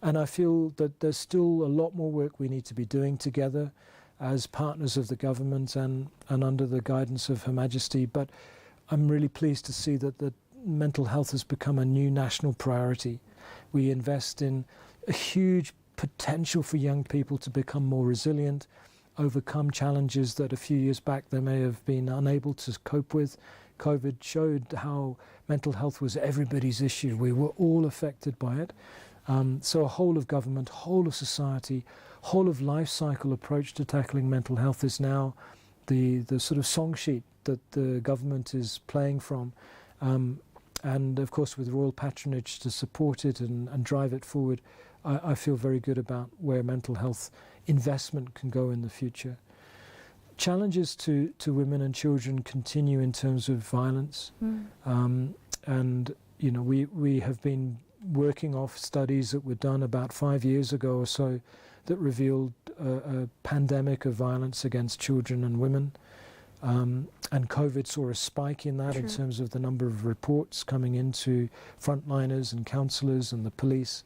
And I feel that there's still a lot more work we need to be doing together as partners of the government and, and under the guidance of Her Majesty. But I'm really pleased to see that the mental health has become a new national priority. We invest in a huge potential for young people to become more resilient, overcome challenges that a few years back they may have been unable to cope with. COVID showed how mental health was everybody's issue. We were all affected by it. Um, so a whole of government, whole of society, whole of life cycle approach to tackling mental health is now the, the sort of song sheet that the government is playing from. Um, and of course, with royal patronage to support it and, and drive it forward, I, I feel very good about where mental health investment can go in the future. Challenges to, to women and children continue in terms of violence. Um, and, you know, we, we have been working off studies that were done about five years ago or so that revealed a, a pandemic of violence against children and women. Um, and COVID saw a spike in that in True. terms of the number of reports coming into frontliners and counsellors and the police.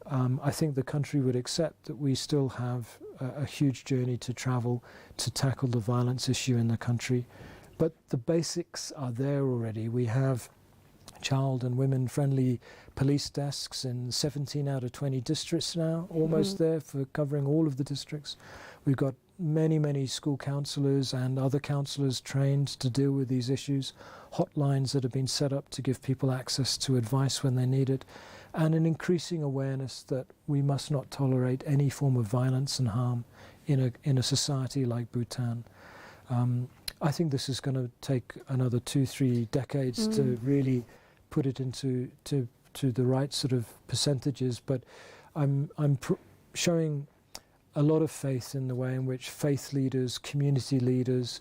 Um, I think the country would accept that we still have a, a huge journey to travel to tackle the violence issue in the country. But the basics are there already. We have child and women friendly police desks in seventeen out of twenty districts now, almost Mm-hmm. there for covering all of the districts. We've got many, many school counsellors and other counsellors trained to deal with these issues, hotlines that have been set up to give people access to advice when they need it, and an increasing awareness that we must not tolerate any form of violence and harm in a, in a society like Bhutan. Um, I think this is gonna take another two, three decades to Mm. really put it into, to, to the right sort of percentages, but I'm, I'm pr-, showing a lot of faith in the way in which faith leaders, community leaders,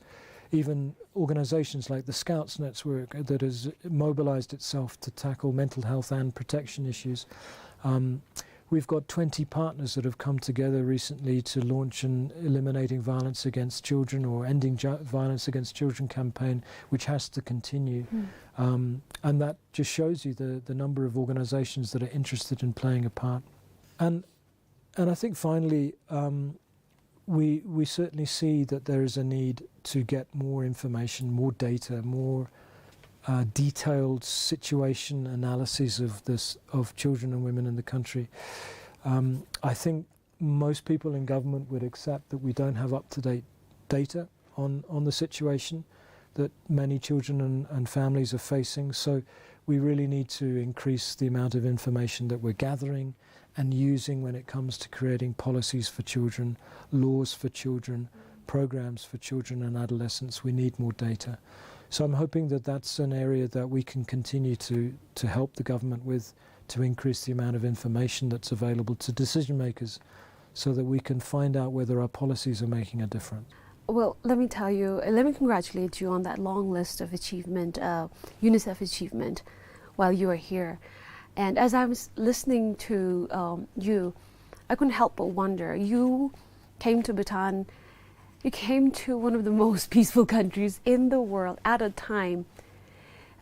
even organizations like the Scouts Network that has mobilized itself to tackle mental health and protection issues. Um, we've got twenty partners that have come together recently to launch an Eliminating Violence Against Children or Ending Ju-, Violence Against Children campaign, which has to continue. Mm. Um, and that just shows you the, the number of organizations that are interested in playing a part. And, and I think finally, um, we, we certainly see that there is a need to get more information, more data, more, uh, detailed situation analyses of this, of children and women in the country. Um, I think most people in government would accept that we don't have up-to-date data on, on the situation that many children and, and families are facing. So we really need to increase the amount of information that we're gathering and using when it comes to creating policies for children, laws for children, programs for children and adolescents. We need more data. So I'm hoping that that's an area that we can continue to, to help the government with, to increase the amount of information that's available to decision makers so that we can find out whether our policies are making a difference. Well, let me tell you, uh, let me congratulate you on that long list of achievement, uh, UNICEF achievement while you are here. And as I was listening to, um, you, I couldn't help but wonder. You came to Bhutan, you came to one of the most peaceful countries in the world at a time,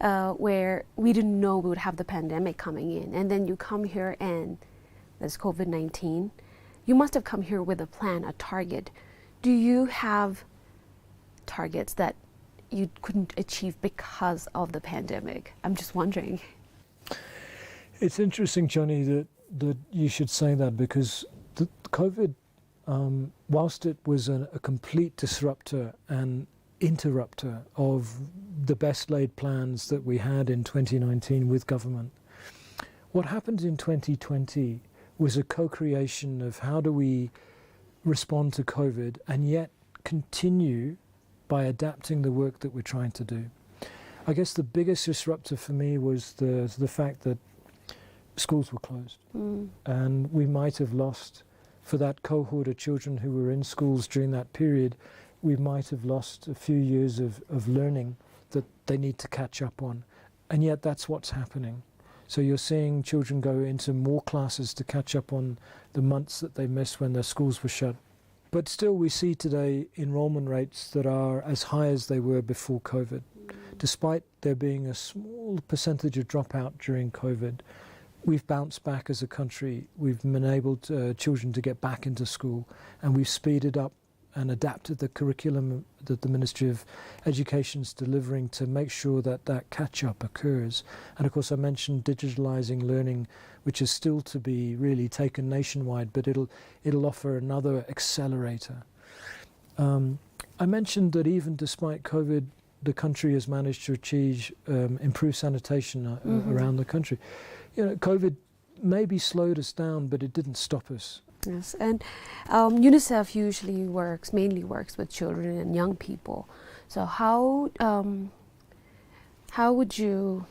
uh, where we didn't know we would have the pandemic coming in. And then you come here and there's COVID nineteen. You must have come here with a plan, a target. Do you have targets that you couldn't achieve because of the pandemic? I'm just wondering. It's interesting, Johnny, that, that you should say that because the COVID, um, whilst it was a, a complete disruptor and interrupter of the best laid plans that we had in twenty nineteen with government, what happened in twenty twenty was a co-creation of how do we respond to COVID and yet continue by adapting the work that we're trying to do. I guess the biggest disruptor for me was the, the fact that schools were closed. Mm. And we might have lost, for that cohort of children who were in schools during that period, we might have lost a few years of, of learning that they need to catch up on. And yet that's what's happening. So you're seeing children go into more classes to catch up on the months that they missed when their schools were shut. But still, we see today enrollment rates that are as high as they were before COVID. Despite there being a small percentage of dropout during COVID, we've bounced back as a country. We've enabled, uh, children to get back into school, and we've speeded up and adapted the curriculum that the Ministry of Education is delivering to make sure that that catch-up occurs. And of course, I mentioned digitalizing learning, which is still to be really taken nationwide, but it'll, it'll offer another accelerator. Um, I mentioned that even despite COVID, the country has managed to achieve, um, improved sanitation, uh, Mm-hmm. around the country. You know, COVID maybe slowed us down, but it didn't stop us. Yes, and, um, UNICEF usually works, mainly works with children and young people. So how, um, how would you,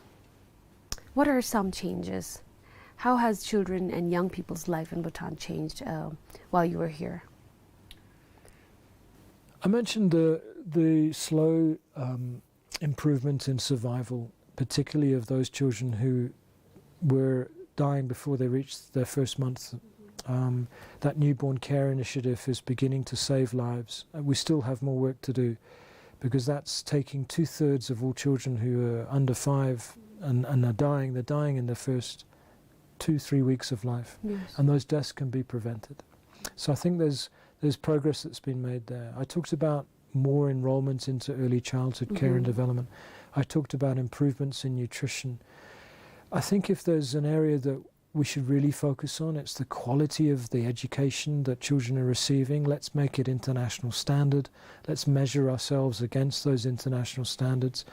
what are some changes? How has children and young people's life in Bhutan changed, uh, while you were here? I mentioned the, the slow, um, improvement in survival, particularly of those children who were dying before they reached their first month um, that newborn care initiative is beginning to save lives. Uh, we still have more work to do, because that's taking two-thirds of all children who are under five and, and are dying. They're dying in their first two, three weeks of life. Yes. And those deaths can be prevented. So I think there's, there's progress that's been made there. I talked about more enrollment into early childhood care and development. I talked about improvements in nutrition. I think if there's an area that we should really focus on, it's the quality of the education that children are receiving. Let's make it international standard. Let's measure ourselves against those international standards.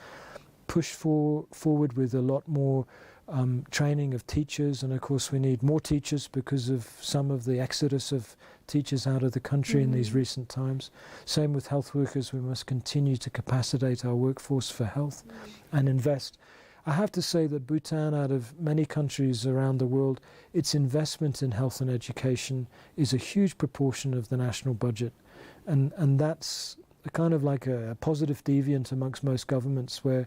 Push for, forward with a lot more, um, training of teachers, and of course we need more teachers because of some of the exodus of teachers out of the country in these recent times. Same with health workers, we must continue to capacitate our workforce for health and invest. I have to say that Bhutan, out of many countries around the world, its investment in health and education is a huge proportion of the national budget. And, and that's a kind of like a, a positive deviant amongst most governments, where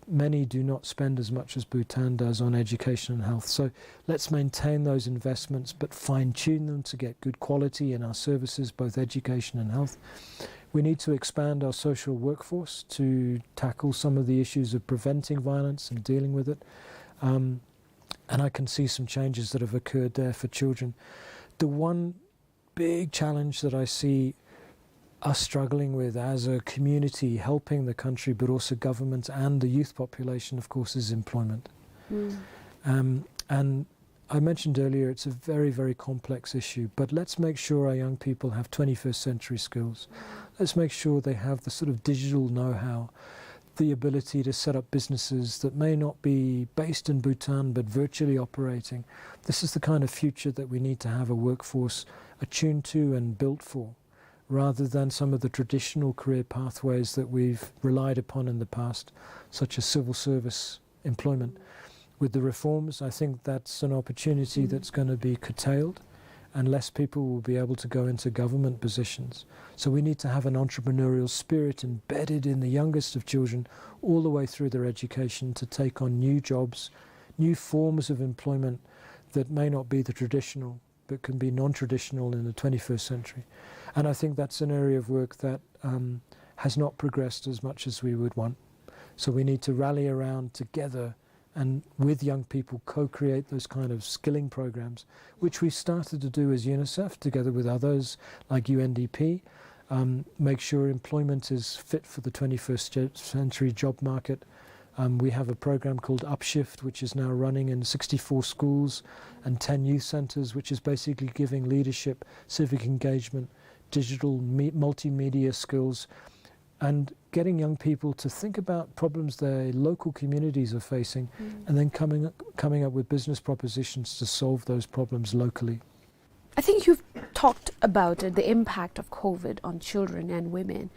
many do not spend as much as Bhutan does on education and health. So let's maintain those investments, but fine-tune them to get good quality in our services, both education and health. We need to expand our social workforce to tackle some of the issues of preventing violence and dealing with it. Um, and I can see some changes that have occurred there for children. The one big challenge that I see us struggling with as a community, helping the country, but also government and the youth population, of course, is employment. Um, and I mentioned earlier, it's a very, very complex issue, but let's make sure our young people have twenty-first century skills. Let's make sure they have the sort of digital know-how, the ability to set up businesses that may not be based in Bhutan, but virtually operating. This is the kind of future that we need to have a workforce attuned to and built for, rather than some of the traditional career pathways that we've relied upon in the past, such as civil service employment. With the reforms, I think that's an opportunity that's gonna be curtailed, and less people will be able to go into government positions. So we need to have an entrepreneurial spirit embedded in the youngest of children all the way through their education to take on new jobs, new forms of employment that may not be the traditional, but can be non-traditional in the twenty-first century. And I think that's an area of work that, um, has not progressed as much as we would want. So we need to rally around together and with young people co-create those kind of skilling programs, which we started to do as UNICEF together with others like U N D P. Um, make sure employment is fit for the twenty-first ce-, century job market. Um, we have a program called Upshift, which is now running in sixty-four schools and ten youth centers, which is basically giving leadership, civic engagement, digital me-, multimedia skills, and getting young people to think about problems their local communities are facing, and then coming, coming up with business propositions to solve those problems locally. I think you've talked about it, the impact of COVID on children and women.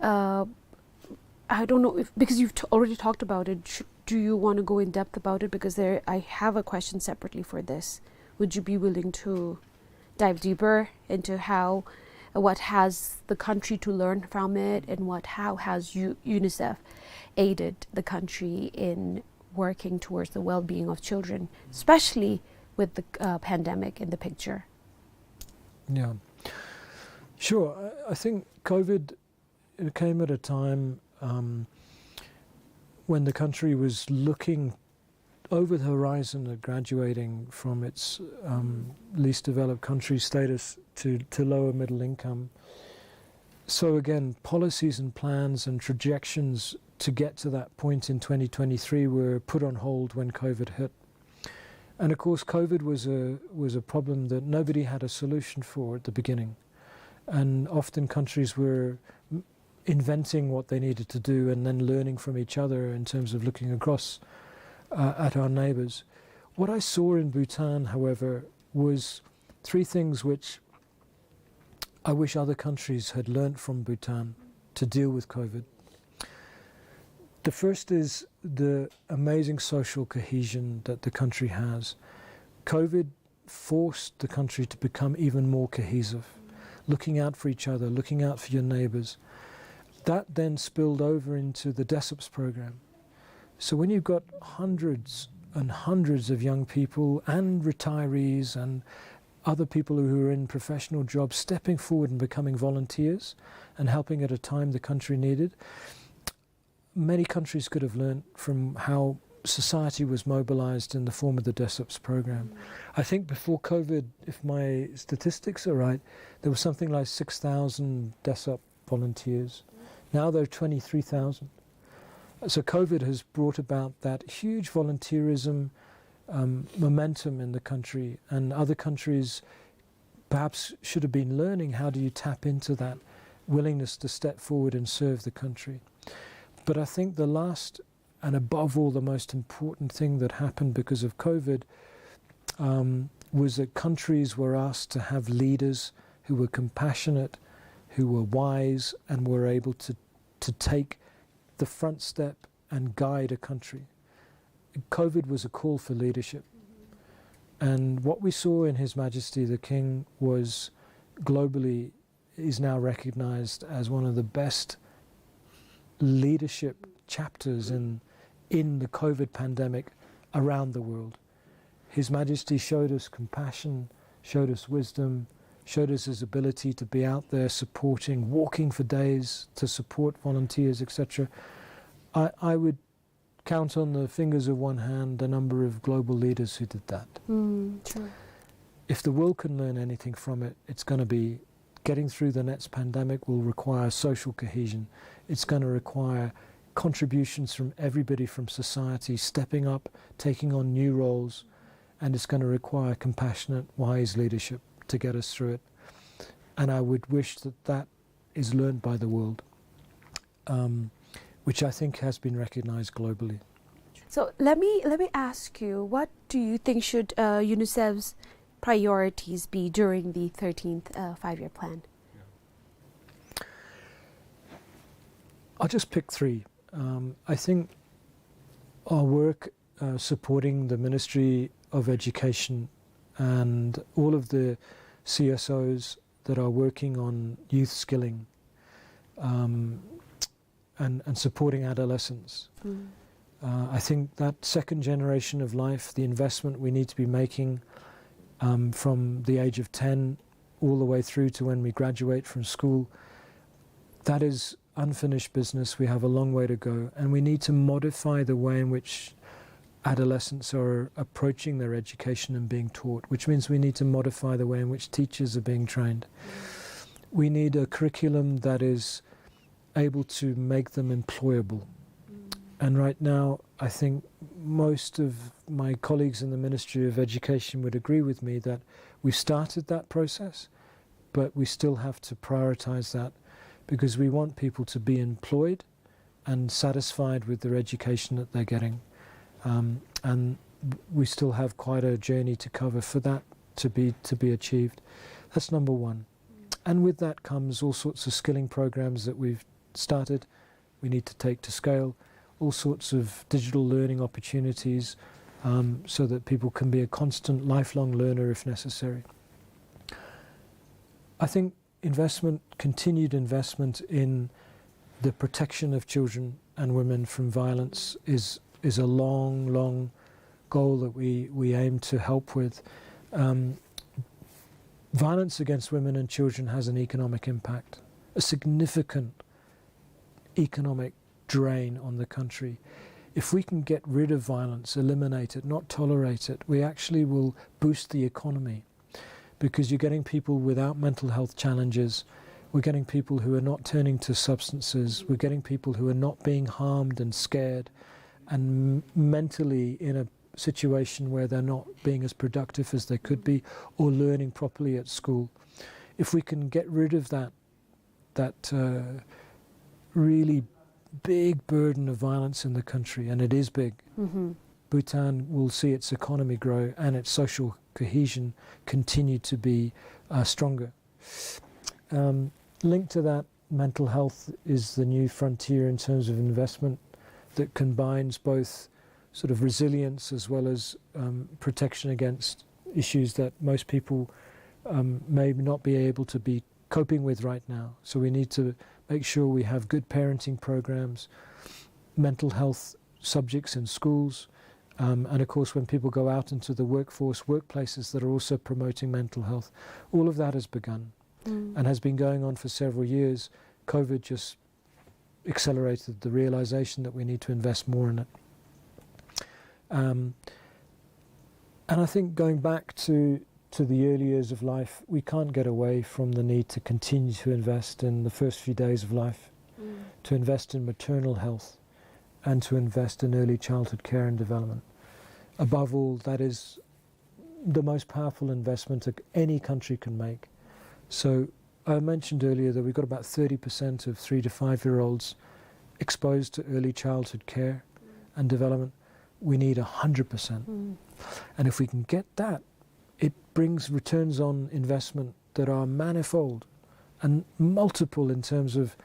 Uh, I don't know if, because you've t-, already talked about it, sh-, do you wanna go in depth about it? Because there, I have a question separately for this. Would you be willing to dive deeper into how, what has the country to learn from it, and what, how has U-, UNICEF aided the country in working towards the well-being of children, especially with the, uh, pandemic in the picture? Yeah. Sure. I, I think COVID, it came at a time, um, when the country was looking over the horizon of graduating from its, um, least developed country status to, to lower middle income. So again, policies and plans and trajections to get to that point in twenty twenty-three were put on hold when COVID hit. And of course, COVID was a, was a problem that nobody had a solution for at the beginning. And often countries were m-, inventing what they needed to do and then learning from each other in terms of looking across, uh, at our neighbors. What I saw in Bhutan, however, was three things which I wish other countries had learnt from Bhutan to deal with COVID. The first is the amazing social cohesion that the country has. COVID forced the country to become even more cohesive, looking out for each other, looking out for your neighbors. That then spilled over into the DESUPS program. So when you've got hundreds and hundreds of young people and retirees and other people who are in professional jobs stepping forward and becoming volunteers and helping at a time the country needed. Many countries could have learned from how society was mobilized in the form of the DESOPS program. I think before COVID, if my statistics are right, there was something like six thousand DESOP volunteers. Now there are twenty-three thousand. So COVID has brought about that huge volunteerism, um, momentum in the country, and other countries perhaps should have been learning, how do you tap into that willingness to step forward and serve the country. But I think the last, and above all, the most important thing that happened because of COVID, um, was that countries were asked to have leaders who were compassionate, who were wise, and were able to, to take the front step and guide a country. COVID was a call for leadership. And what we saw in His Majesty the King was globally, is now recognized as one of the best leadership chapters in, in the COVID pandemic around the world. His Majesty showed us compassion, showed us wisdom, showed us his ability to be out there supporting, walking for days to support volunteers, et cetera. I, I would count on the fingers of one hand the number of global leaders who did that. Mm, true. If the world can learn anything from it, it's gonna be getting through the next pandemic will require social cohesion. It's gonna require contributions from everybody from society stepping up, taking on new roles, and it's gonna require compassionate, wise leadership to get us through it. And I would wish that that is learned by the world, um, which I think has been recognized globally. So let me, let me ask you, what do you think should, uh, UNICEF's priorities be during the thirteenth, uh, five-year plan? I'll just pick three. Um, I think our work, uh, supporting the Ministry of Education and all of the C S Os that are working on youth skilling, um, and, and supporting adolescents. Mm. Uh, I think that second generation of life, the investment we need to be making, um, from the age of ten all the way through to when we graduate from school, that is unfinished business. We have a long way to go, and we need to modify the way in which adolescents are approaching their education and being taught, which means we need to modify the way in which teachers are being trained. We need a curriculum that is able to make them employable. Mm. And right now, I think most of my colleagues in the Ministry of Education would agree with me that we've started that process, but we still have to prioritize that, because we want people to be employed and satisfied with their education that they're getting. Um, and we still have quite a journey to cover for that to be, to be achieved. That's number one. And with that comes all sorts of skilling programs that we've started, we need to take to scale, all sorts of digital learning opportunities, um, so that people can be a constant lifelong learner if necessary. I think investment, continued investment in the protection of children and women from violence is, is a long, long goal that we, we aim to help with. Um, violence against women and children has an economic impact, a significant economic drain on the country. If we can get rid of violence, eliminate it, not tolerate it, we actually will boost the economy, because you're getting people without mental health challenges. We're getting people who are not turning to substances. We're getting people who are not being harmed and scared and m-, mentally in a situation where they're not being as productive as they could be or learning properly at school. If we can get rid of that, that, uh, really big burden of violence in the country, and it is big, mm-hmm, Bhutan will see its economy grow and its social cohesion continue to be, uh, stronger. Um, linked to that, mental health is the new frontier in terms of investment that combines both sort of resilience as well as, um, protection against issues that most people, um, may not be able to be coping with right now. So we need to make sure we have good parenting programs, mental health subjects in schools, Um, and of course, when people go out into the workforce, workplaces that are also promoting mental health, all of that has begun and has been going on for several years. COVID just accelerated the realization that we need to invest more in it. Um, and I think going back to, to the early years of life, we can't get away from the need to continue to invest in the first few days of life, to invest in maternal health, and to invest in early childhood care and development. Above all, that is the most powerful investment that any country can make. So I mentioned earlier that we've got about thirty percent of three to five-year-olds exposed to early childhood care and development. We need a hundred percent. And if we can get that, it brings returns on investment that are manifold and multiple in terms of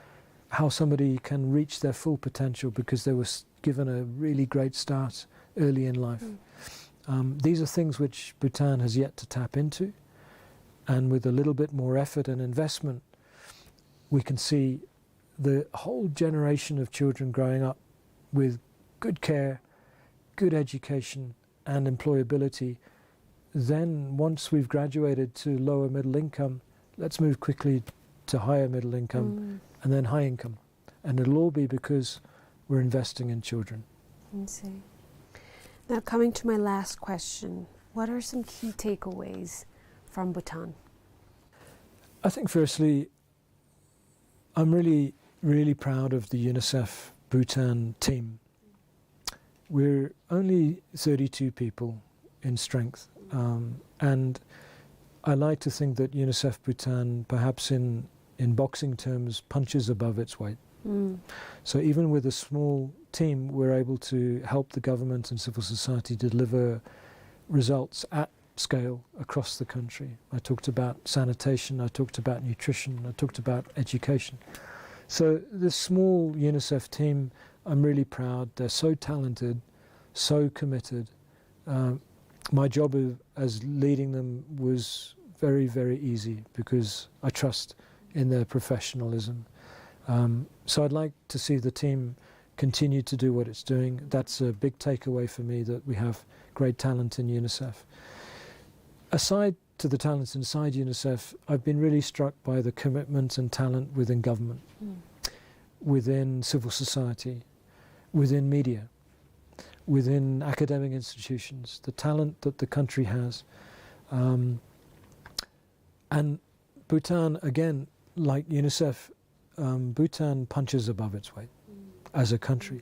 how somebody can reach their full potential because they were s-, given a really great start early in life. Um, these are things which Bhutan has yet to tap into, and with a little bit more effort and investment, we can see the whole generation of children growing up with good care, good education, and employability. Then, once we've graduated to lower middle income, let's move quickly to higher middle income and then high income. And it'll all be because we're investing in children. I see. Now, coming to my last question, what are some key takeaways from Bhutan? I think, firstly, I'm really, really proud of the UNICEF Bhutan team. We're only thirty-two people in strength, um, and I like to think that UNICEF Bhutan, perhaps in, in boxing terms, punches above its weight. So even with a small team, we're able to help the government and civil society deliver results at scale across the country. I talked about sanitation, I talked about nutrition, I talked about education. So this small UNICEF team, I'm really proud. They're so talented, so committed. Uh, my job as, as leading them was very, very easy because I trust in their professionalism. Um, so I'd like to see the team continue to do what it's doing. That's a big takeaway for me, that we have great talent in UNICEF. Aside to the talents inside UNICEF, I've been really struck by the commitment and talent within government, within civil society, within media, within academic institutions, the talent that the country has. Um, and Bhutan, again, like UNICEF, um, Bhutan punches above its weight as a country.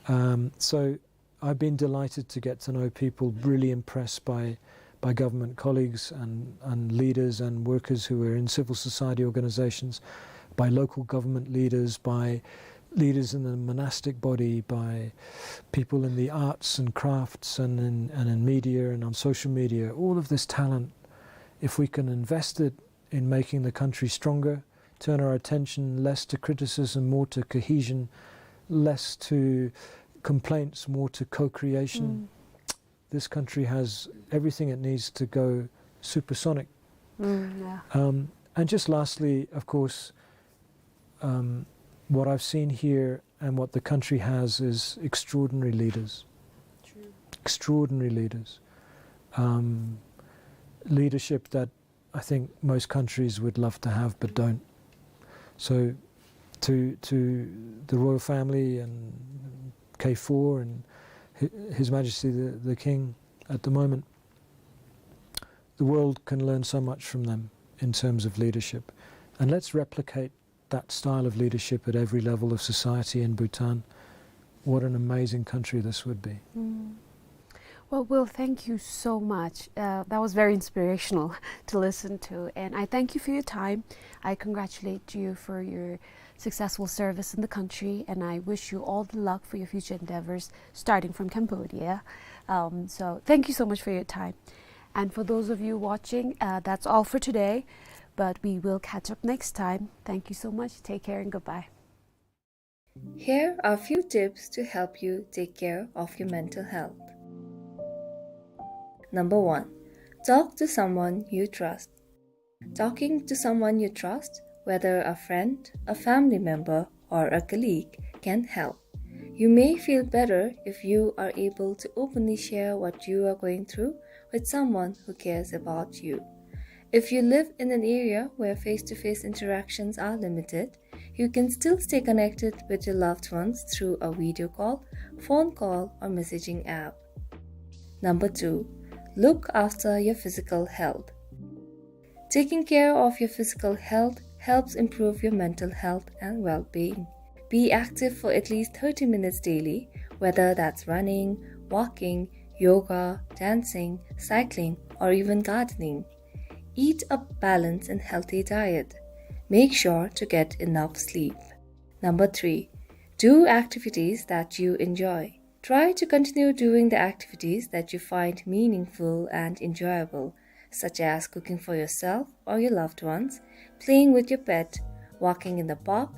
Um, so I've been delighted to get to know people really impressed by, by government colleagues and, and leaders and workers who are in civil society organizations, by local government leaders, by leaders in the monastic body, by people in the arts and crafts and in, and in media and on social media. All of this talent, if we can invest it in making the country stronger, turn our attention less to criticism, more to cohesion, less to complaints, more to co-creation. This country has everything it needs to go supersonic. Um, and just lastly, of course, um, what I've seen here and what the country has is extraordinary leaders. Extraordinary leaders. Um, leadership that I think most countries would love to have but don't. So to, to the royal family and K four and Hi-, His Majesty the, the King at the moment, the world can learn so much from them in terms of leadership. And let's replicate that style of leadership at every level of society in Bhutan. What an amazing country this would be. Well, Will, thank you so much. Uh, that was very inspirational to listen to. And I thank you for your time. I congratulate you for your successful service in the country, and I wish you all the luck for your future endeavors, starting from Cambodia. Um, so thank you so much for your time. And for those of you watching, uh, that's all for today, but we will catch up next time. Thank you so much. Take care and goodbye. Here are a few tips to help you take care of your mental health. Number one, talk to someone you trust. Talking to someone you trust, whether a friend, a family member, or a colleague, can help. You may feel better if you are able to openly share what you are going through with someone who cares about you. If you live in an area where face-to-face interactions are limited, you can still stay connected with your loved ones through a video call, phone call, or messaging app. Number two, look after your physical health. Taking care of your physical health helps improve your mental health and well-being. Be active for at least thirty minutes daily, whether that's running, walking, yoga, dancing, cycling, or even gardening. Eat a balanced and healthy diet. Make sure to get enough sleep. Number three, do activities that you enjoy. Try to continue doing the activities that you find meaningful and enjoyable, such as cooking for yourself or your loved ones, playing with your pet, walking in the park,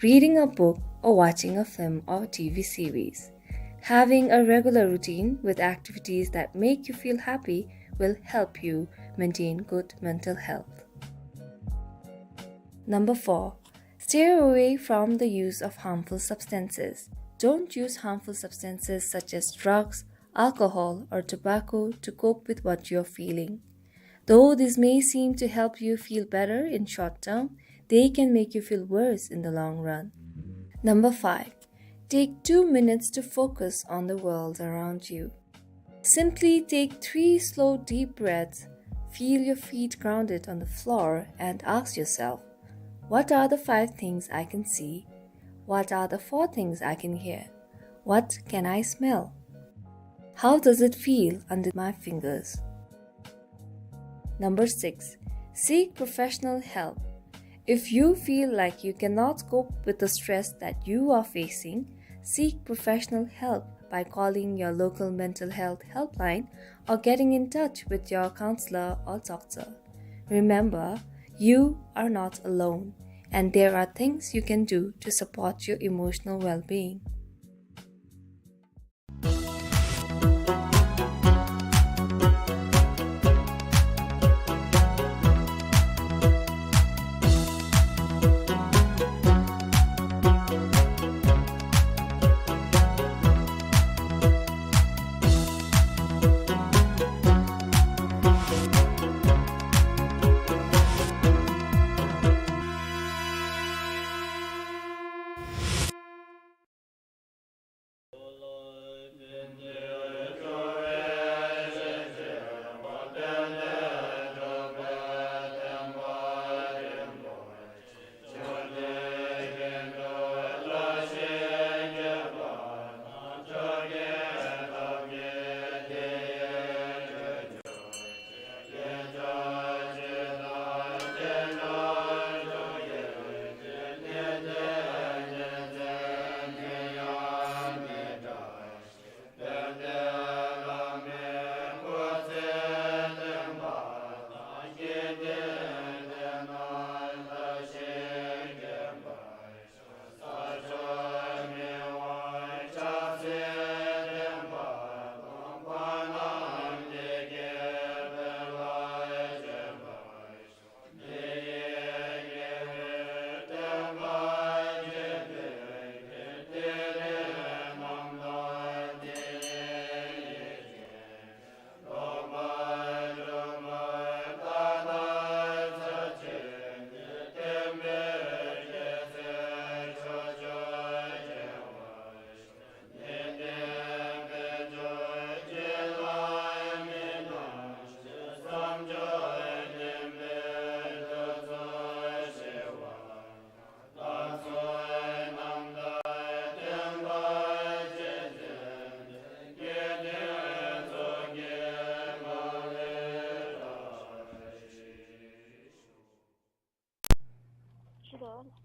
reading a book, or watching a film or T V series. Having a regular routine with activities that make you feel happy will help you maintain good mental health. Number four, steer away from the use of harmful substances. Don't use harmful substances such as drugs, alcohol, or tobacco to cope with what you're feeling. Though this may seem to help you feel better in short term, they can make you feel worse in the long run. Number five, take two minutes to focus on the world around you. Simply take three slow, deep breaths, feel your feet grounded on the floor, and ask yourself, "What are the five things I can see? What are the four things I can hear? What can I smell? How does it feel under my fingers?" Number six, seek professional help. If you feel like you cannot cope with the stress that you are facing, seek professional help by calling your local mental health helpline or getting in touch with your counselor or doctor. Remember, you are not alone, and there are things you can do to support your emotional well-being.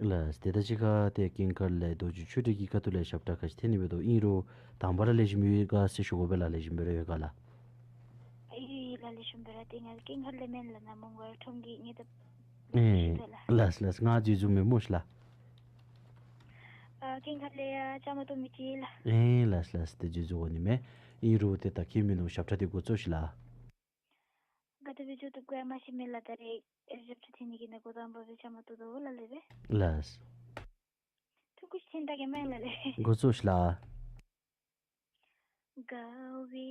ལགས། ཏེ་ད་ཅི་ཁ་ཏེ་ཀུན་དགའ་ལགས་རྡོ་རྗེ་ཆོས་སྒྲོན་གྱི་ཁ་ཐུག་ལས་ཞབས་ཁྲ་ཁ་ཅིག་འཐེན་ནི་འབད་དོ། ཨིན་རུང་དང་པ་ར་ལེགས་ཤོམ་ཡོད་ག་ཟེར་ཞུ་དགོ་པས་ལགས། ལེགས་ཤོམ་སྦེ་ར་ཡོད་ག་ལགས། ཨེ་ལགས། ལེགས་ཤོམ་སྦེ་ར། ཏེ་ང་ཀུན་དགའ་ལས་མེན་ལགས། ནཱ་མོང་སྒར་ཁྲོམ་གྱི་ངེ་ཏེ་ཨེ་ཞུ་དོ་ལགས། ལགས་ལགས། ང་འཛོལ་འཛོལཝ་མེན་མོ་ཤིག་ལགས། ཨ་ཀུན་དགའ་ལས་ཡ་བཅའ་མར་གཏོགས་མི་ཅིག་ལགས། ཨེ་ལགས་ལགས། ཏེ་འཛོལ་འཛོལཝ་འོང་ནི་མས། ཨིན་རུང་ཏེ་ད་ཁྱད་མེད་ནུག། ཞབས་ཁྲ་འདི་འགོ་བཙུགས་ཤིག་ལགས། ག་དེ་སྦེ་འགྱོ་དོ་གོ་ཡང་མ་ཤེས་མས་ལགས། ད་རེས་ཨེ་ཞབས་ཁྲ་འཐེན་ནི་གི་ནང་འགོ་དང་པ་སྦེ་བཅའ་མར་གཏོགས་དོ་ལགས། ལགས་སྦེ། ལགས། ཐུགས་ཁུར་ཆེ། ད་གེ་མེད་ལ་ལེ། འགོ་བཙུགས་ཤིག་ལགས། དགའ་བའི་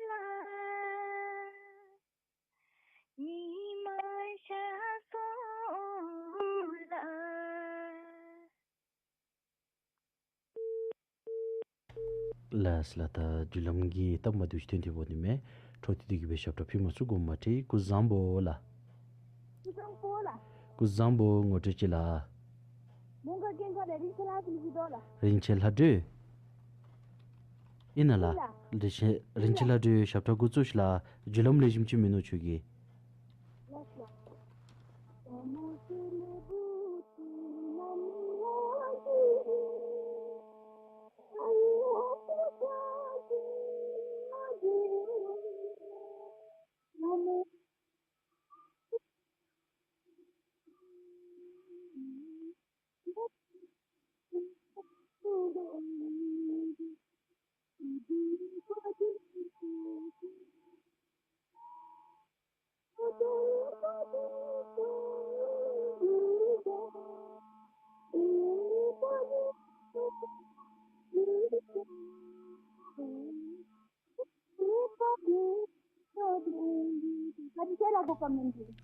ལ་ཉི་མ་ཤར་སོང་ལ། ལགས་ལགས། ད་བརྒྱུད་ལམ་གྱི་སྟབས་མ་བདེཝ་ཅིག་ཐོན་ཏེ་འབདཝ་ཨིན་མས། འཕྲོ་མཐུད་དེ་གི་སྦེ་ཞབས་ཁྲ་ཕུལ་མ་ཚུགས། དགོངསམ་མ་ཁྲེལ། སྐུ་གཟུགས་བཟང་པོ་ལགས། སྐུ་གཟུགས་བཟང་པོ་ལགས། སྐུ་གཟུགས་བཟང་པོ། ངོ་སྤྲོད་ཅིག་ལགས། མོང་སྒར་ཀུན་དགའ་ལས་རིན་ཆེན་ལྷ་སྒྲོན་ཟེར་དོ་ལགས། རིན་ཆེན་ལྷ་སྒྲོན། ཨིན་ན་ལགས། ཨིན་ལགས། རིན་ཆེན་རིན་ཆེན་ལྷ་སྒྲོན་ཞབས་ཁྲ་འགོ་བཙུགས་ཤིག་ལགས། བརྒྱུད་ལམ་ལེགས་ཤོམ་ཅིག་མིན་ནུག་ཁྱོད་ཀྱི།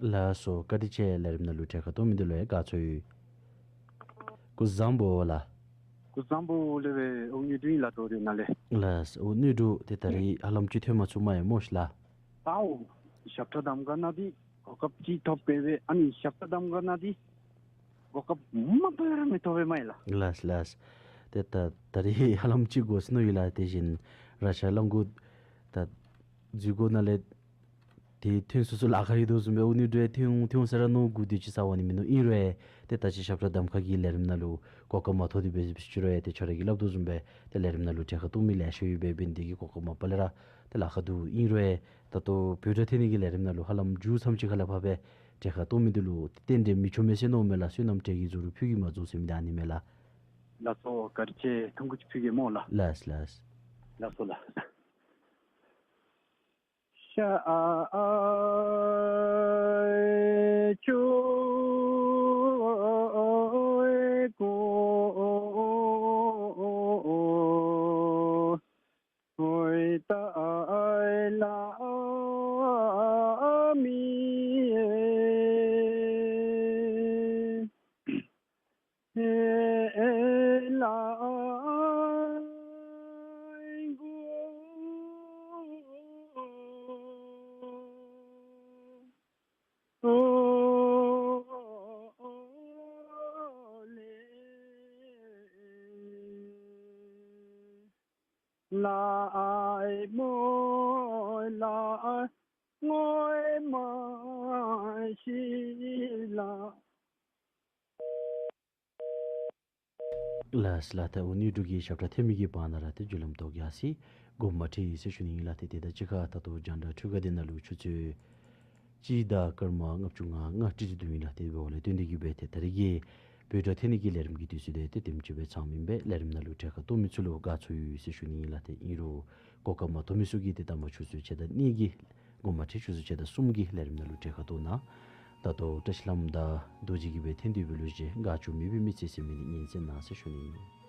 ལགས་སོ། བཀའ་དྲིན་ཆེ། ལས་རིམ་ནང་ལུ་གྲལ་ཁར་གཏོགས་མི་འདི་ལུ་ཡང་དགའ་ཚོར་ཡོད། སྐུ་གཟུགས་བཟང་པོ་ལགས། སྐུ་གཟུགས་བཟང་པོ་ལགས། སྦེ་ཨོ་དངོས་གྲུབ་ཨིན་ལགས། ད་རེས་ནཱ་ལས། ལགས་སོ། ཨོ་དངོས་གྲུབ་ཏེ་ད་རེས་ཧ་ལམ་ཅིག་ཐོན་མ་ཚུགས་མས་སྨོ་ཤིག་ལགས། ཨའོ། ཞབས་ཁྲ་གདམ་ཁ་ནང་འདི་གོ་སྐབས་ཅིག་ཐོབ་པས་སྦེ། ཨ་ནི་ཞབས་ཁྲ་གདམ་ཁ་ནང་འདི་གོ་སྐབས་མ་པ་ལས་ར་མི་ཐོབ་པས་མས་ལགས། ལགས་ལགས། ཏེ་ད་ད་རེས་ཧ་ལམ་ཅིག་དགོ་ཟེར་མནོ་ཡི་ལགས། དེ་བཞིན་ར་ཤ་གླང་གུ་ད་འཛུལ་སྒོ་ནང་ལས་ཏེ་ཐོན་སོ་སོ་ལཱ་ཁག་ཡོད་དོ་བཟུམ་སྦེ་ཨོ་ནི་འདྲཝ་ཐོན་འོང་ཐོན་འོང་ཟེར་ར་མནོ་དགོ་དེ་ཅིག་ས་འོང་ནི་མིན་ནུག། ཨིན་རུང་ཏེ་ད་ཅི་ཞབས་ཁྲ་གདམ་ཁ་གི་ལས་རིམ་ནང་ལུ་གོ་སྐབས་མ་ཐོབ་དེ་སྦེ་ཅིག་རུང་ཏེ་ཁྱོད་ར་གིས་སླབ་དོ་བཟུམ་སྦེ་ཏེ་ལས་རིམ་ནང་ལུ་གྲལ་ཁར་གཏོགས་མི་ལེ་ཤ་ཡོད་པས། འབད་ནི་དེ་གིས་གོ་སྐབས་མ་པ་ལས་ར་ཏེ་ལཱ་ཁག་འདུག། ཨིན་རུང་ད་ལྟོ་བོད་སྒྲ་ཐོན་ནི་གི་ལས་རིམ་ནང་ལུ་ཧ་ལམ་མཇུག་མཚམས་ཅིག་ཁ་ལས་ཕར་སྦེ་གྲལ་ཁར་གཏོགས་མི་འདི་ལུ་རྟེན་འབྲེལ་མི་འཆོར་མས་ཟེར་མནོཝ་མས་ལགས། བསོད་ནམས་གྲལ་གྱི་རྫོགས་རིམ་ཕུལ་གེ་མ་རྫོགས་ཟེར་མི་འདི་ཨ་ནི་མས་ལགས། ལགས་སོ། བཀའ་དྲིན་ཆེ། ཐུང་ཀུ་ཅིག་ཕུལ་གེ་སྨོ་ལགས། ལགས་ལགས། ལགས་སོ་ལགས། ལགས་ལགས། ད་ཨོ་དངོས་གྲུབ་ཀྱིས་ཞབས་ཁྲ་འཐེན་མི་གི་བར་ན་ར་ཏེ་བརྒྱུད་ལམ་དོག་ཡར་སོ་ཡི། དགོངསམ་མ་ཁྲེལ་ཟེར་ཞུ་ནི་ཨིན་ལགས། ཏེ་དེ་དང་གཅིག་ཁར་ད་ལྟོ་རྒྱང་བསྒྲགས་འཕྲུལ་ཁང་འདི་ནང་ལུ་ཆུ་ཚོད་གཅིག་དང་སྐར་མ་ལྔ་བཅུ་ང་ལྔ་ཏིག་ཏིག་འདུག་ཨིན་ལགས། དེ་འབདཝ་ལས་བརྟེན་ཏེ་གིས་སྦེ་ཏེ་ད་རེས་ཀྱི་བོད་སྒྲ་འཐེན་ནི་གི་ལས་རིམ་གྱི་དུས་ཚོད་འདི་ཏེ་དེམ་ཅིག་སྦེ་ཚང་མི་ཨིན་པས། ལས་རིམ་ནང་ལུ་གྲལ་ཁར་གཏོགས་མི་ཚུ་ལུ་དགའ་ཚོར་ཡོད་ཟེར་ཞུ་ནི་ཨིན་ལགས། ཏེ་ཨིན་རུང་གོ་སྐབས་མ་ཐོབ་མི་ཚུ་གིས་ཏེ་ད་མ་ཆུ་ཚོད་ཕྱེད་དང་གཉིས་ཀྱི་དགོངསམ་མ་ཁྲེལ། ཆུ་ཚོད་ཕྱེད་དང་གསུམ་གྱི་ལས་རིམ་ནང་ལུ་གྲལ་ཁར་གཏོགས་གནང་། ད་ལྟོ་བཀྲ་ཤིས་ལྷ་མོ་དང་རྡོ་རྗེ་གིས་སྦེ་འཐེན་ཏེ་འབད་རུང་ཅིག་དགའ་སྐྱོ་མེད་པའི་མི་ཚེ་ཟེར་མི་འདི་ཉིན་མཚན་ནང་ཟེར་ཞུ་ནི་ཨིན།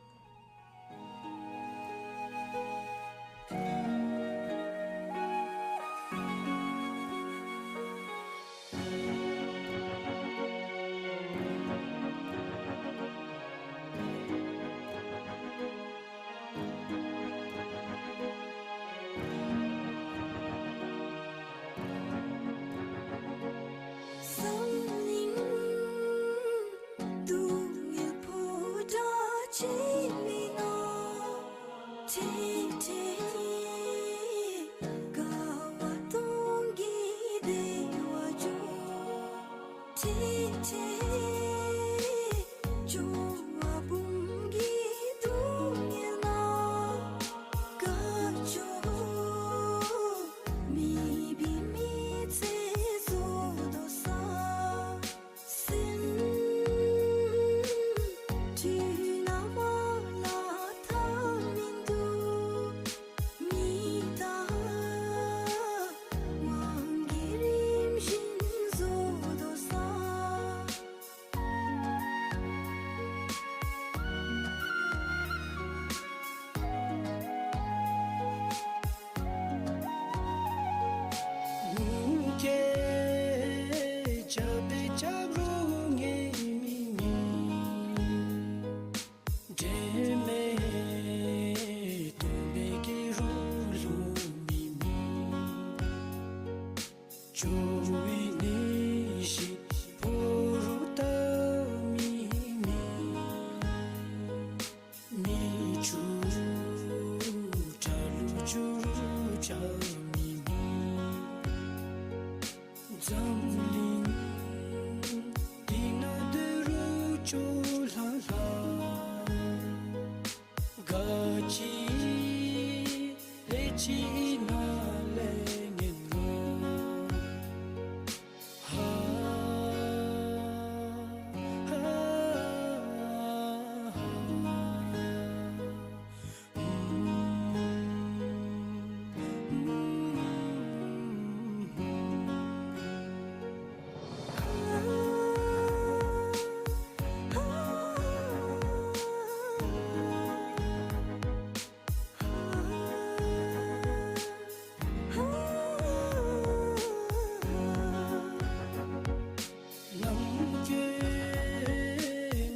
ནམ་མཁའི་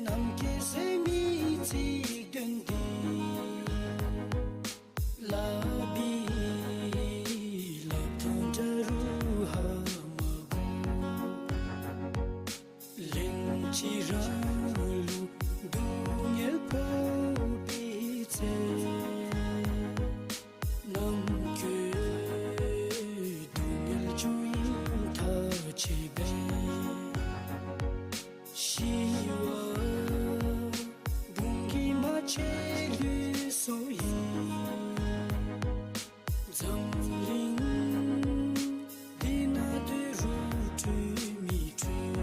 ནམ་མཁའི་ཟེ་མི་ཚིག་དོན་འདི། ལག་པའི་ལག་ཐང་དྲ་རུ་ཧ་མ་གོ། ལན་གཅིག་རང་ལུ་སྡུག་བསྔལ་ཕོག་པའི་ཚེ། ནམ་མཁའི་སྡུག་བསྔལ་བྱུང་ཡི་ཐག་ཆོད་པས། ཤི་བ་དུང་གི་མ་ཆེན་ལུས་སོ་ཡི། འཛམ་གླིང་འདི་ན་སྡོད་རུང་འཕྲོད་མི་འཕྲོད།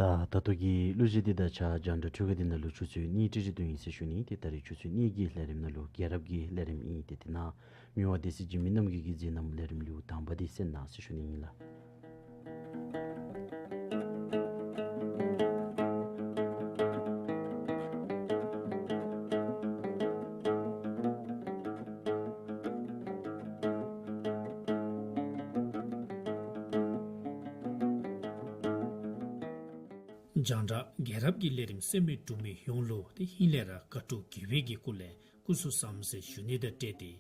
ད་ད་ལྟོ་གི་གླུ་གཞས་འདི་དང་གཅིག་ཁར་རྒྱང་བསྒྲགས་འཕྲུལ་ཁང་འདི་ནང་ལུ་ཆུ་ཚོད་གཉིས་ཏིག་ཏིག་ཐོན་ཡི་ཟེར་ཞུ་ནི། ཏེ་ད་རིས་ཆུ་ཚོད་གཉིས་ཀྱི་ལས་རིམ་ནང་ལུ་རྒྱལ་རབས་ཀྱི་ལས་རིམ་ཨིན། ཏེ་དེ་ནང་མི་དབང་སྡེ་སྲིད་འཇིགས་མེད་རྣམ་རྒྱལ་གྱིས་མཛད་གནང་བའི་ལས་རིམ་ལེའུ་དང་པ་འདི་གསན་གནང་ཟེར་ཞུ་ནི་ཨིན་ལགས། རྒྱང་བསྒྲགས་རྒྱལ་རབས་ཀྱི་ལས་རིམ་གསན་མི་འབྲུག་མི་ཡོངས་ལུ་ཏེ་ཧིང་ལས་ར་དགའ་སྤྲོ་དགེ་བའི་གི་སྐུ་ལས་སྐུ་གཟུགས་བཟང་ཟེར་ཞུ་ནི་དང་འབྲེལ་ཏེ་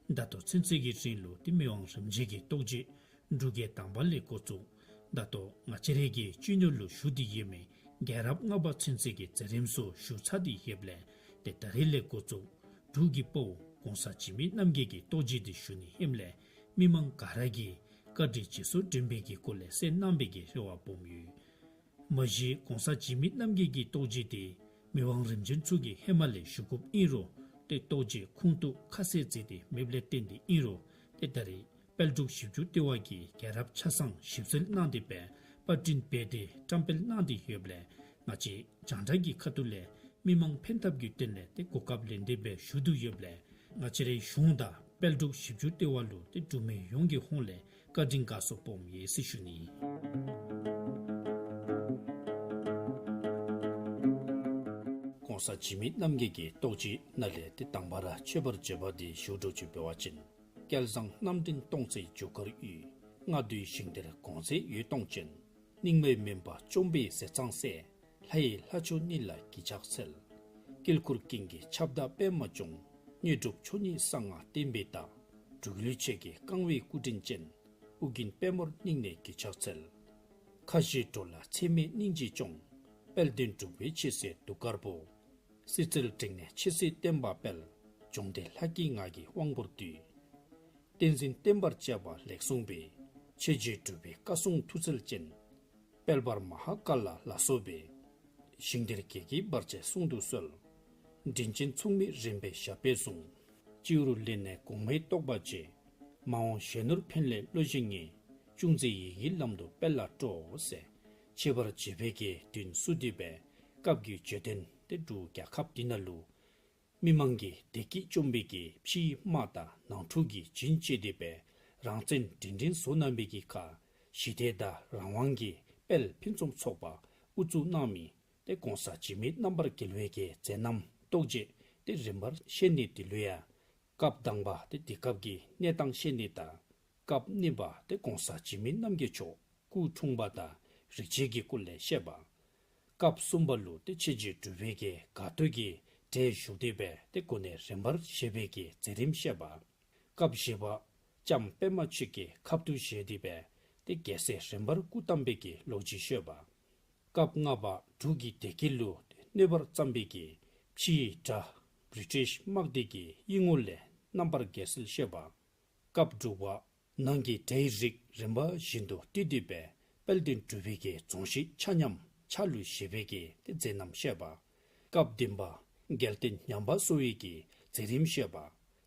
ད་ལྟོ་ཚུན་ཚོད་ཀྱི་རིང་ལུ་ཏེ་མི་དབང་རིམ་བྱོན་གྱི་རྟོགས་བརྗོད་འབྲུག་རྒྱལ་དང་པ་ལས་འགོ་བཙུགས་ད་ལྟོ་ང་བཅས་རའི་གི་སྤྱི་ནོར་ལུ་ཞུ་སྟེ་ཡོད་མི་རྒྱལ་རབས་ལྔ་པ་ཚུན་ཚོད་ཀྱི་མཛད་རིམ་ཚུ་ཞུ་ཚར་ཏེ་ཡོདཔ་ལས་ཏེ་ད་རིས་ལས་འགོ་བཙུགས་འབྲུག་གི་དཔའ་བོ་གོང་ས་འཇིགས་མེད་རྣམ་རྒྱལ་གྱི་རྟོགས་བརྗོད་འདི་ཞུ་ནི་ཨིནམ་ལས་མི་མང་ག་ར་གིས་བཀའ་དྲིན་རྗེས་སུ་དྲན་པའི་གི་སྐོར་ལས་གསན་གནང་བའི་གི་རེ་བ་སྦོམ་ཡོད། མ་གཞི་གོང་ས་འཇིགས་མེད་རྣམ་རྒྱལ་གྱི་རྟོགས་བརྗོད་འདི་མི་དབང་རིམ་བྱོན་ཚུ་གིས་ཧེ་མ་ལས་ཞུ་དགོཔ་ཨིན་རུང་ཏེ་རྟོགས་བརྗོད་ཁུངས་གཏུགས་ཁ་གསལ་མཛད་དེ་མེདཔ་ལས་བརྟེན་ཏེ་ཨིན་རུང་ཏེ་ད་རིས་དཔལ་འབྲུག་ཞིབ་འཇུག་ལྟེ་བ་གིས་རྒྱལ་རབས་ཆ་ཚང་ཞིབ་འཚོལ་གནང་སྟེ་སྦེ་པར་སྐྲུན་འབད་དེ་བཀྲམ་སྤེལ་གནང་སྟེ་ཡོདཔ་ལས་ང་བཅས་རྒྱང་བསྒྲགས་ཀྱི་ཁ་ཐུག་ལས་མི་མང་ཕན་ཐབས་ཀྱི་དོན་ལས་ཏེ་གོ་སྐབས་ལེན་ཏེ་སྦེ་ཞུ་དོ་ཡོདཔ་ལས་ང་བཅས་རའི་གཞུང་དང་དཔལ་འབྲུག་ཞིབ་འཇུག་ལྟེ་བ་ལུ་ཏེ་འབྲུག་མི་ཡོངས་ཀྱི་ཧོངས་ལས་བཀའ་དྲིན་དགའ་ཚོར་སྦོམ་ཡོད་ཟེར་ཞུ་ནི། གོང་ས་འཇིགས་མེད་རྣམ་རྒྱལ་གྱི་རྟོགས་བརྗོད་ནང་ལས་ཏེ་དང་པ་ར་མཆོད་པར་བརྗོད་པ་འདི་ཞུ་དོ་ཅིག་འབད་བ་ཅིན། སྐལ་བཟང་རྣམ་འདྲེན་སྟོང་རྩེ་རྒྱུ་སྐར་དབུས། རྔ་རྡོའི་ཞིང་དེར་གོང་མཛེས་འོད་སྟོང་ཅན། རྙིང་མའི་མུན་པ་བཅོམ་པའི་ཟས་གཙང་སྲས། ལྷ་ཡི་ལྷ་མཆོག་ཉིད་ལ་གུས་ཕྱག་འཚལ། དཀྱིལ་འཁོར་ཀུན་གྱི་ཁྱབ་བདག་པདྨ་འབྱུང་། དངོས་གྲུབ་མཆོག་བརྙེས་གསང་སྔགས་བསྟན་པའི་བདག། འབྲུག་ལུས་ཆོས་ཀྱི་བསྐང་བའི་སྐུ་དྲིན་ཅན། ཨོ་རྒྱན་པདྨར་སྙིང་ནས་གུས་ཕྱག་འཚལ། ཁ་བཞི་འགྲོ་ལ་ཚད་མེད་སྙིང་རྗེ་སྐྱོང་། དཔལ་ལྡན་འབྲུག་པའི་ཆོས་སྲས་གདུགས་དཀར་པོ། སྲིད་རྩེར་བསྒྲེངས་ནས་ཆོས་སྲིད་བསྟན་པ་སྤེལ། འབྱུང་ལྡན་ལྷ་སྐྱེས་ངག་གི་དབང་པོར་འདུས། བསྟན་འཛིན་བསྟན་པར་བཅས་པ་ལེགས་གསུངས་པའི། ཆོས་རྗེ་འབྲུག་པའི་བཀའ་སྲུང་མཐུ་རྩལ་ཅན། དཔལ་འབར་མ་ཧཱ་ཀཱ་ལ་ལ་སོགས་པའི། ཞིང་དེར་རྒྱལ་གྱི་བར་ཆད་སྲུང་དུ་གསོལ། དྲིན་ཅན་མཚུངས་མེད་རིམ་པས་ཞབས་པད་བཟུང་། སྤྱི་བོར་ལུས་གནས་གོང་མའི་རྟོགས་པ་རྗེ། མ་འོངས་གཞོན་ནུར་ཕན་སླད་བློ་ཞིག་ངེས། ཅུང་ཟད་ཡིད་ཀྱི་ལམ་དུ་སྤེལ་ལ་སྤྲོ། ཟེར་ཆེ་བར་བྱས་པའི་གི་དོན་གསུངས་ཏེ་སྦེ་སྐབས་ཀྱི་བརྗོད་དོན་དེ་འབྲུག་རྒྱལ་ཁབ་འདི་ནང་ལུ་མི་མང་གི་བདེ་སྐྱིད་བཅོམ་པའི་གི་ཕྱིའི་དམག་དང་ནང་འཁྲུག་གི་བྱིན་བཅད་དེ་སྦེ་རང་བཙན་སྒྲིང་སྒྲིང་བཟོ་གནང་བའི་གི་ཁར་ཞི་བདེ་དང་རང་དབང་གི་དཔལ་ཕུན་སུམ་ཚོགས་པ་དབུ་བཙུགས་གནང་མི་དེ་གོང་ས་འཇིགས་མེད་རྣམ་པར་རྒྱལ་བའི་གི་མཛད་རྣམ་རྟོགས་བརྗོད་དེ་རིམ་པར་བཤད་ནི་དེ་ལུ་ཡང་སྐབས་དང་པ་དེ་དེ་སྐབས་ཀྱི་གནས་སྟངས་བཤད་ནི་དང་སྐབས་གཉིས་པ་དེ་གོང་ས་འཇིགས་མེད་རྣམ་རྒྱལ་མཆོག་སྐུ་འཁྲུངས་པ་དང་རིག་བྱེད་ཀྱི་སྐོར་ལས་བཤད་པ། སྐབས་གསུམ་པ་ལུ་དེ་ཆོས་རྗེ་འབྲུག་པའི་གི་དགའ་སྟོན་གྱི་གྲལ་བཞུགས་ཏེ་སྦེ་དེ་གོ་གནས་རིམ་པར་བཞེས་པའི་གི་མཛད་རིམ་བཤད་པ། སྐབས་བཞི་པ་ལྕམ་པདྨ་ཆོས་ཀྱི་ཁབ་ཏུ་བཞེས་ཏེ་སྦེ་དེ་རྒྱལ་སྲས་རིམ་པར་སྐུ་བལྟམས་པའི་གི་ལོ་རྒྱུས་བཤད་པ། སྐབས་ལྔ་པ་འབྲུག་གི་བདེ་སྐྱིད་ལུ་གནོད་པར་བརྩམས་པའི་གི་ཕྱིའི་དགྲ་བི་རི་ཊིཤ་དམག་སྡེ་གི་གཡུལ་ངོ་ལས་རྣམ་པར་རྒྱལ་སྲིད་བཤད་པ། སྐབས་དྲུག་པ་ནང་གི་དགྲའི་རིགས་རིམ་པ་བཞིན་དུ་བཏུལ་ཏེ་སྦེ་དཔལ་ལྡན་འབྲུག་པའི་གི་རྫོང་གཞིས་ཆ་མཉམ་ཕྱག་ལུ་བཞེས་པའི་གི་དེ་མཛད་རྣམ་བཤད་པ། སྐབས་བདུན་པ་རྒྱལ་བསྟན་ཉམས་པ་གསོ་བའི་གི་མཛད་རིམ་བཤད་པ།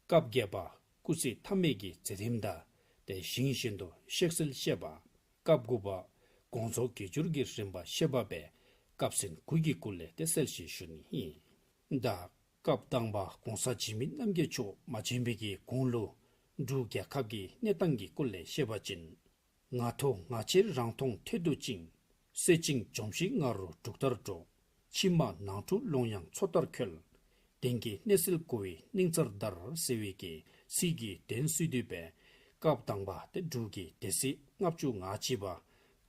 སྐབས་བརྒྱད་པ་སྐུ་ཚེ་མཐའ་མའི་གི་མཛད་རིམ་དང་དེ་ཞིང་གཞན་དུ་གཤེགས་གསོལ་བཤད་པ། སྐབས་དགུ་པ་དགོངས་རྫོགས་དགེ་སྦྱོར་གྱི་རིམ་པ་བཤད་པ་སྦེ་སྐབས་ཟིན་དགུ་གི་སྐོར་ལས་དེ་གསལ་བཤད་ཞུ་ནི་ཨིན། ད་སྐབས་དང་པ་གོང་ས་འཇིགས་མེད་རྣམ་རྒྱལ་མཆོག་མ་བྱོན་པའི་གི་གོང་ལུ་འབྲུག་རྒྱལ་ཁབ་ཀྱི་གནས་སྟངས་ཀྱི་སྐོར་ལས་བཤད་པ་ཅིན། ང་ཐོ་ང་ཆེ་རང་མཐོང་ཐོད་དུ་བཅིངས། སྲེད་ཅིང་འཇོམས་ཤིག་ང་རོ་འབྲུག་ལྟར་སྒྲོག། ཕྱི་མ་ནང་འཁྲུག་ལོང་ཡང་མཚོ་ལྟར་ཁོལ། གདེང་གི་གནས་སེལ་ཀོ་བའི་སྙིང་རྩར་བརྡར། ཟེར་བའི་གི་ཚིག་གི་དོན་གསུངས་ཏེ་སྦེ་སྐབས་དང་པ་དེ་འབྲུག་གི་སྡེ་སྲིད་ལྔ་བཅུ་ང་གཅིག་པ་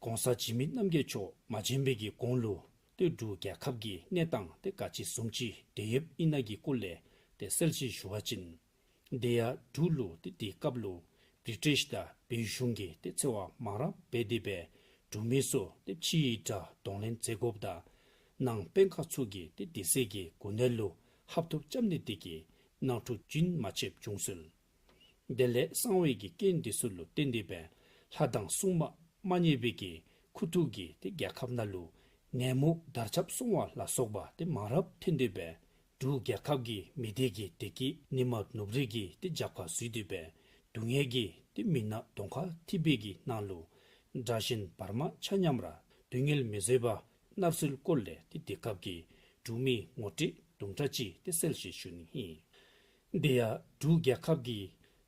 གོང་ས་འཇིགས་མེད་རྣམ་རྒྱལ་མཆོག་མ་བྱོན་པའི་གི་གོང་ལུ་དེ་འབྲུག་རྒྱལ་ཁབ་ཀྱི་གནས་སྟངས་དེ་ག་ཅི་བཟུམ་ཅིག་དེ་ཡོདཔ་ཨིན་ན་གི་སྐོར་ལས་དེ་གསལ་བཤད་ཞུ་བ་ཅིན། དེ་ཡང་འབྲུག་ལུ་དེ་དེ་སྐབས་ལུ་བི་རི་ཊིཤ་དང་བོད་གཞུང་གིས་དེ་འཚེ་བ་མང་རབས་འབད་དེ་སྦེ་འབྲུག་མི་ཚུ་དེ་ཕྱིའི་དགྲ་གདོང་ལེན་མཛད་དགོཔ་དང་ནང་དཔོན་ཁག་ཚུ་གིས་དེ་དེ་ཚེ་གི་གོ་གནས་ལུ་ཧབ་ཐོབ་རྐྱབ་ནི་དེ་གིས་ནང་འཁྲུག་རྒྱུན་མ་ཆདཔ་བྱུང་ཚུལ། དེ་ལས་གསང་བའི་གི་རྐྱེན་དེ་ཚུ་ལུ་བརྟེན་ཏེ་སྦེ་ལྷ་དང་སྲུང་མ་མ་མཉེས་པའི་གི་ཁུ་ཐུག་གིས་དེ་རྒྱལ་ཁབ་ནང་ལུ་ནད་མུག་དར་ཁྱབ་སོང་བ་ལ་སོགས་པ་དེ་མང་རབས་ཐོན་ཏེ་སྦེ་འབྲུག་རྒྱལ་ཁབ་ཀྱི་མི་སྡེ་གི་བདེ་སྐྱིད་ཉི་མ་ནུབ་རིས་ཀྱི་དེ་རྒྱབ་ཁར་བཟོས་ཏེ་སྦེ་སྡུག་བསྔལ་གྱི་དེ་མི་ནག་གདོང་ཁར་འཐིབས་པའི་གི་ནང་ལུ་དགྲ་གཞན་བར་མ་ཆ་མཉམ་ར་སྡུག་བསྔལ་མི་བཟོད་པ་མནར་སོལ་སྐོར་ལས་དེ་དེ་སྐབས་ཀྱི་འབྲུག་མི་ངོ་སྤྲོད་དུམ་གྲ་ཅིག་དེ་གསལ་བཤད་ཞུ་ནི་ཨིན། དེ་ཡང་འབྲུག་རྒྱལ་ཁབ་ཀྱི་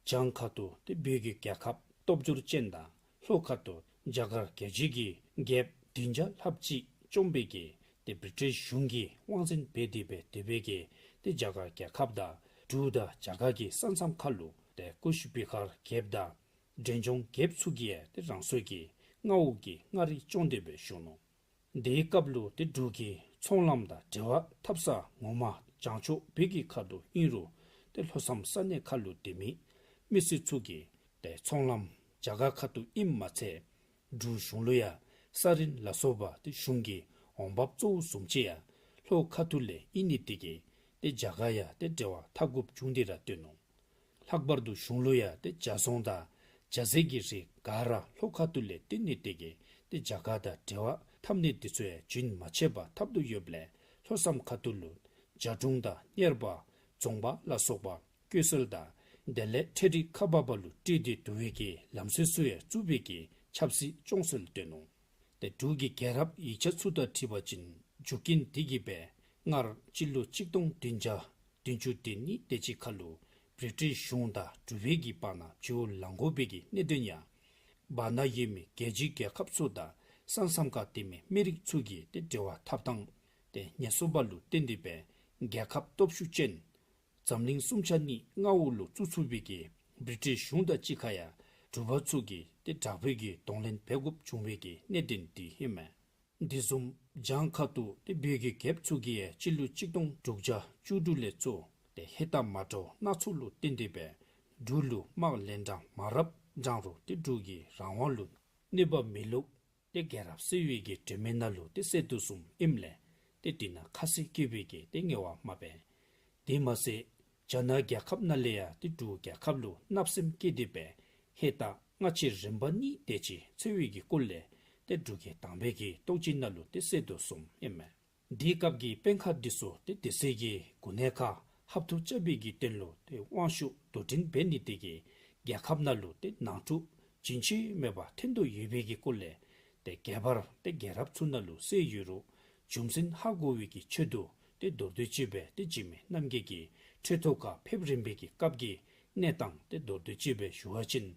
བྱང་ཁ་ཐུག་དེ་བོད་ཀྱི་རྒྱལ་ཁབ་སྟོབས་འབྱོར་ཅན་དང་ལྷོ་ཁ་ཐུག་རྒྱ་གར་རྒྱལ་བྱེད་ཀྱི་རྒྱལཔོ་བདུན་བརྒྱ་ལྷགཔ་ཅིག་བཅོམ་པའི་གི་དེ་བི་རི་ཊིཤ་གཞུང་གིས་དབང་འཛིན་འབད་དེ་སྦེ་དེ་སྦེ་གི་དེ་རྒྱ་གར་རྒྱལ་ཁབ་དང་འབྲུག་དང་རྒྱ་གར་གྱི་ས་མཚམས་ཁ་ལུ་དེ་ཀུཤ་བི་ཧར་རྒྱལཔོ་དང་འབྲས་ལྗོངས་རྒྱལཔོ་ཚུ་གིས་ཡང་དེ་རང་སོའི་གི་མངའ་འོག་གི་མངའ་རིས་སྐྱོང་སྟེ་སྦེ་བཞུགས་ནུག། དེའི་སྐབས་ལུ་དེ་འབྲུག་གི་ཚོང་ལམ་དང་འབྲེལ་བ་འཐབ་ས་ངོ་མ་བྱང་ཕྱོགས་བོད་ཀྱི་ཁ་ཐུག་ཨིན་རུང་དེ་ལྷོ་མཚམས་ས་གནས་ཁ་ལུ་སྡོད་མི་མི་སེར་ཚུ་གིས་དེ་ཚོང་ལམ་རྒྱ་གར་ཁ་ཐུག་ཨིནམ་མ་ཚད་འབྲུག་གཞུང་ལུ་ཡང་ས་རིན་ལ་སོགས་པ་དེ་གཞུང་གི་འོང་འབབ་གཙོ་བོ་བཟུམ་ཅིག་ཡང་ལྷོ་ཁ་ཐུག་ལས་ཨིན་ནི་དེ་གིས་དེ་རྒྱ་གར་ཡང་དེ་འབྲེལ་བ་འཐབ་དགོཔ་བྱུང་སྟེ་ར་སྡོད་ནུག། ལྷག་པར་དུ་གཞུང་ལུ་ཡང་དེ་ཇ་བཟུང་དང་ཇ་ཟས་ཀྱི་རིགས་ག་ར་ལྷོ་ཁ་ཐུག་ལས་བཏོན་ནི་དེ་གིས་དེ་རྒྱ་གར་དང་འབྲེལ་བ་འཐབ་ནི་དེ་ཚུ་ཡང་རྒྱུན་མ་ཆད་པར་འཐབ་དོ་ཡོདཔ་ལས་ལྷོ་མཚམས་ཁ་ཐུག་ལུ་ཇ་སྲུང་དང་གཉེར་པ་རྫོང་པ་ལ་སོགས་པ་བསྐོ་སྲོལ་དང་དེ་ལས་ཁྲལ་སྒྲིག་ཁ་འབག་པ་ལུ་སྤྲོད་དེ་བསྡུ་བའི་གི་ལམ་སྲོལ་ཚུ་ཡང་བཙུགས་པའི་གི་ཆབ་སྲིད་སྐྱོང་སྲོལ་སྟོན་ནུག། དེ་འབྲུག་གི་རྒྱལ་རབས་ཡིག་ཆ་ཚུ་དང་འཁྲིལ་བ་ཅིན་འབྲུག་རྒྱལ་དེ་གིས་སྦེ་སྔར་སྤྱི་ལོ་གཅིག་སྟོང་བདུན་བརྒྱ་བདུན་ཅུ་དོན་གཉིས་དེ་ཅིག་ཁ་ལུ་བི་རི་ཊིཤ་གཞུང་དང་འབྲུག་པའི་གི་བར་ན་བྱེའུ་ལང་དགོ་པའི་གི་གནད་དོན་ཡང་བར་ན་ཡོད་མི་རྒྱལ་སྤྱིའི་རྒྱལ་ཁབ་ཚུ་དང་ས་མཚམས་ཁར་སྡོད་མི་མི་རིགས་ཚུ་གི་དེ་འབྲེལ་བ་འཐབ་ཐངས་དེ་ངལ་གསོ་བ་ལུ་བརྟེན་ཏེ་སྦེ་རྒྱལ་ཁབ་སྟོབས་ཤུགས་ཅན་འཛམ་གླིང་གསུམ་ཆ་གཉིས་མངའ་འོག་ལུ་བཙུགས་ཚུགས་པའི་གི་བི་རི་ཊིཤ་གཞུང་དང་གཅིག་ཁར་ཡང་འབྲུག་པ་ཚུ་གིས་དེ་དྲག་པོའི་གི་གདོང་ལེན་འབད་དགོཔ་བྱུང་བའི་གི་གནད་དོན་དེ་ཨིན་མས། དེ་བཟུམ་བྱང་ཁ་ཐུག་དེ་བོད་ཀྱི་རྒྱལཔོ་ཚུ་གིས་ཡང་སྤྱི་ལོ་གཅིག་སྟོང་དྲུག་བརྒྱ་བཅུ་དྲུག་ལས་བཙུགས་ཏེ་ཧེ་ཏ་མ་འདྲཝ་སྣ་ཚོགས་ལུ་བརྟེན་ཏེ་སྦེ་འབྲུག་ལུ་དམག་ལན་གྲངས་མང་རབས་བགྲངས་རུང་དེ་འབྲུག་གི་རང་དབང་ལུ་གནོད་པ་མེད་ལུགས་དེ་རྒྱལ་རབས་གསལ་བའི་གི་སྒྲོན་མེ་ནང་ལུ་དེ་གསལ་དོ་བཟུམ་ཨིནམ་ལས་དེ་དེ་ནང་ཁ་གསལ་བཀོད་པའི་གི་དེ་ངལ་བ་མ་འབད། དེ་མ་ཚད་རྒྱ་ནག་རྒྱལ་ཁབ་ནང་ལས་ཡང་དེ་འབྲུག་རྒྱལ་ཁབ་ལུ་བརྣབ་སེམས་བསྐྱེད་དེ་སྦེ་ཧེ་ཏ་སྔ་ཕྱི་རིམ་པ་གཉིས་དེ་ཅིག་འཚོལ་བའི་གི་སྐོར་ལས་དེ་འབྲུག་གི་དང་པའི་གི་རྟོགས་བརྗོད་ནང་ལུ་དེ་གསལ་དོ་བཟུམ་ཨིན་མས། དེའི་སྐབས་ཀྱི་དཔོན་ཁག་འདི་ཚུ་ཏེ་སྡེ་སྲིད་ཀྱི་གོ་གནས་ཁར་ཧབ་ཐོབ་རྐྱབ་པའི་གི་དོན་ལུ་ཏེ་དབང་ཤུགས་དོར་འདྲེན་འབད་ནི་དེ་གིས་རྒྱལ་ཁབ་ནང་ལུ་ཏེ་ནང་འཁྲུག་རྒྱུན་ཆད་མེད་པར་ཐོན་དོ་ཡོད་པའི་གི་སྐོར་ལས་ཏེ་རྒྱས་པར་ཏེ་རྒྱལ་རབས་ཚུ་ནང་ལུ་གསལ་ཡོད་རུང་རྒྱུ་མཚན་ཧ་གོ་བའི་གི་ཆེད་དུ་ཏེ་མདོར་བསྡུས་ཅིག་སྦེ་ཏེ་འཇིགས་མེད་རྣམ་རྒྱལ་གྱིས་ཁྲི་ཐོག་ཁར་ཕེབས་རན་པའི་གི་སྐབས་ཀྱི་གནས་སྟངས་ཏེ་མདོར་བསྡུས་ཅིག་སྦེ་ཞུ་བ་ཅིན།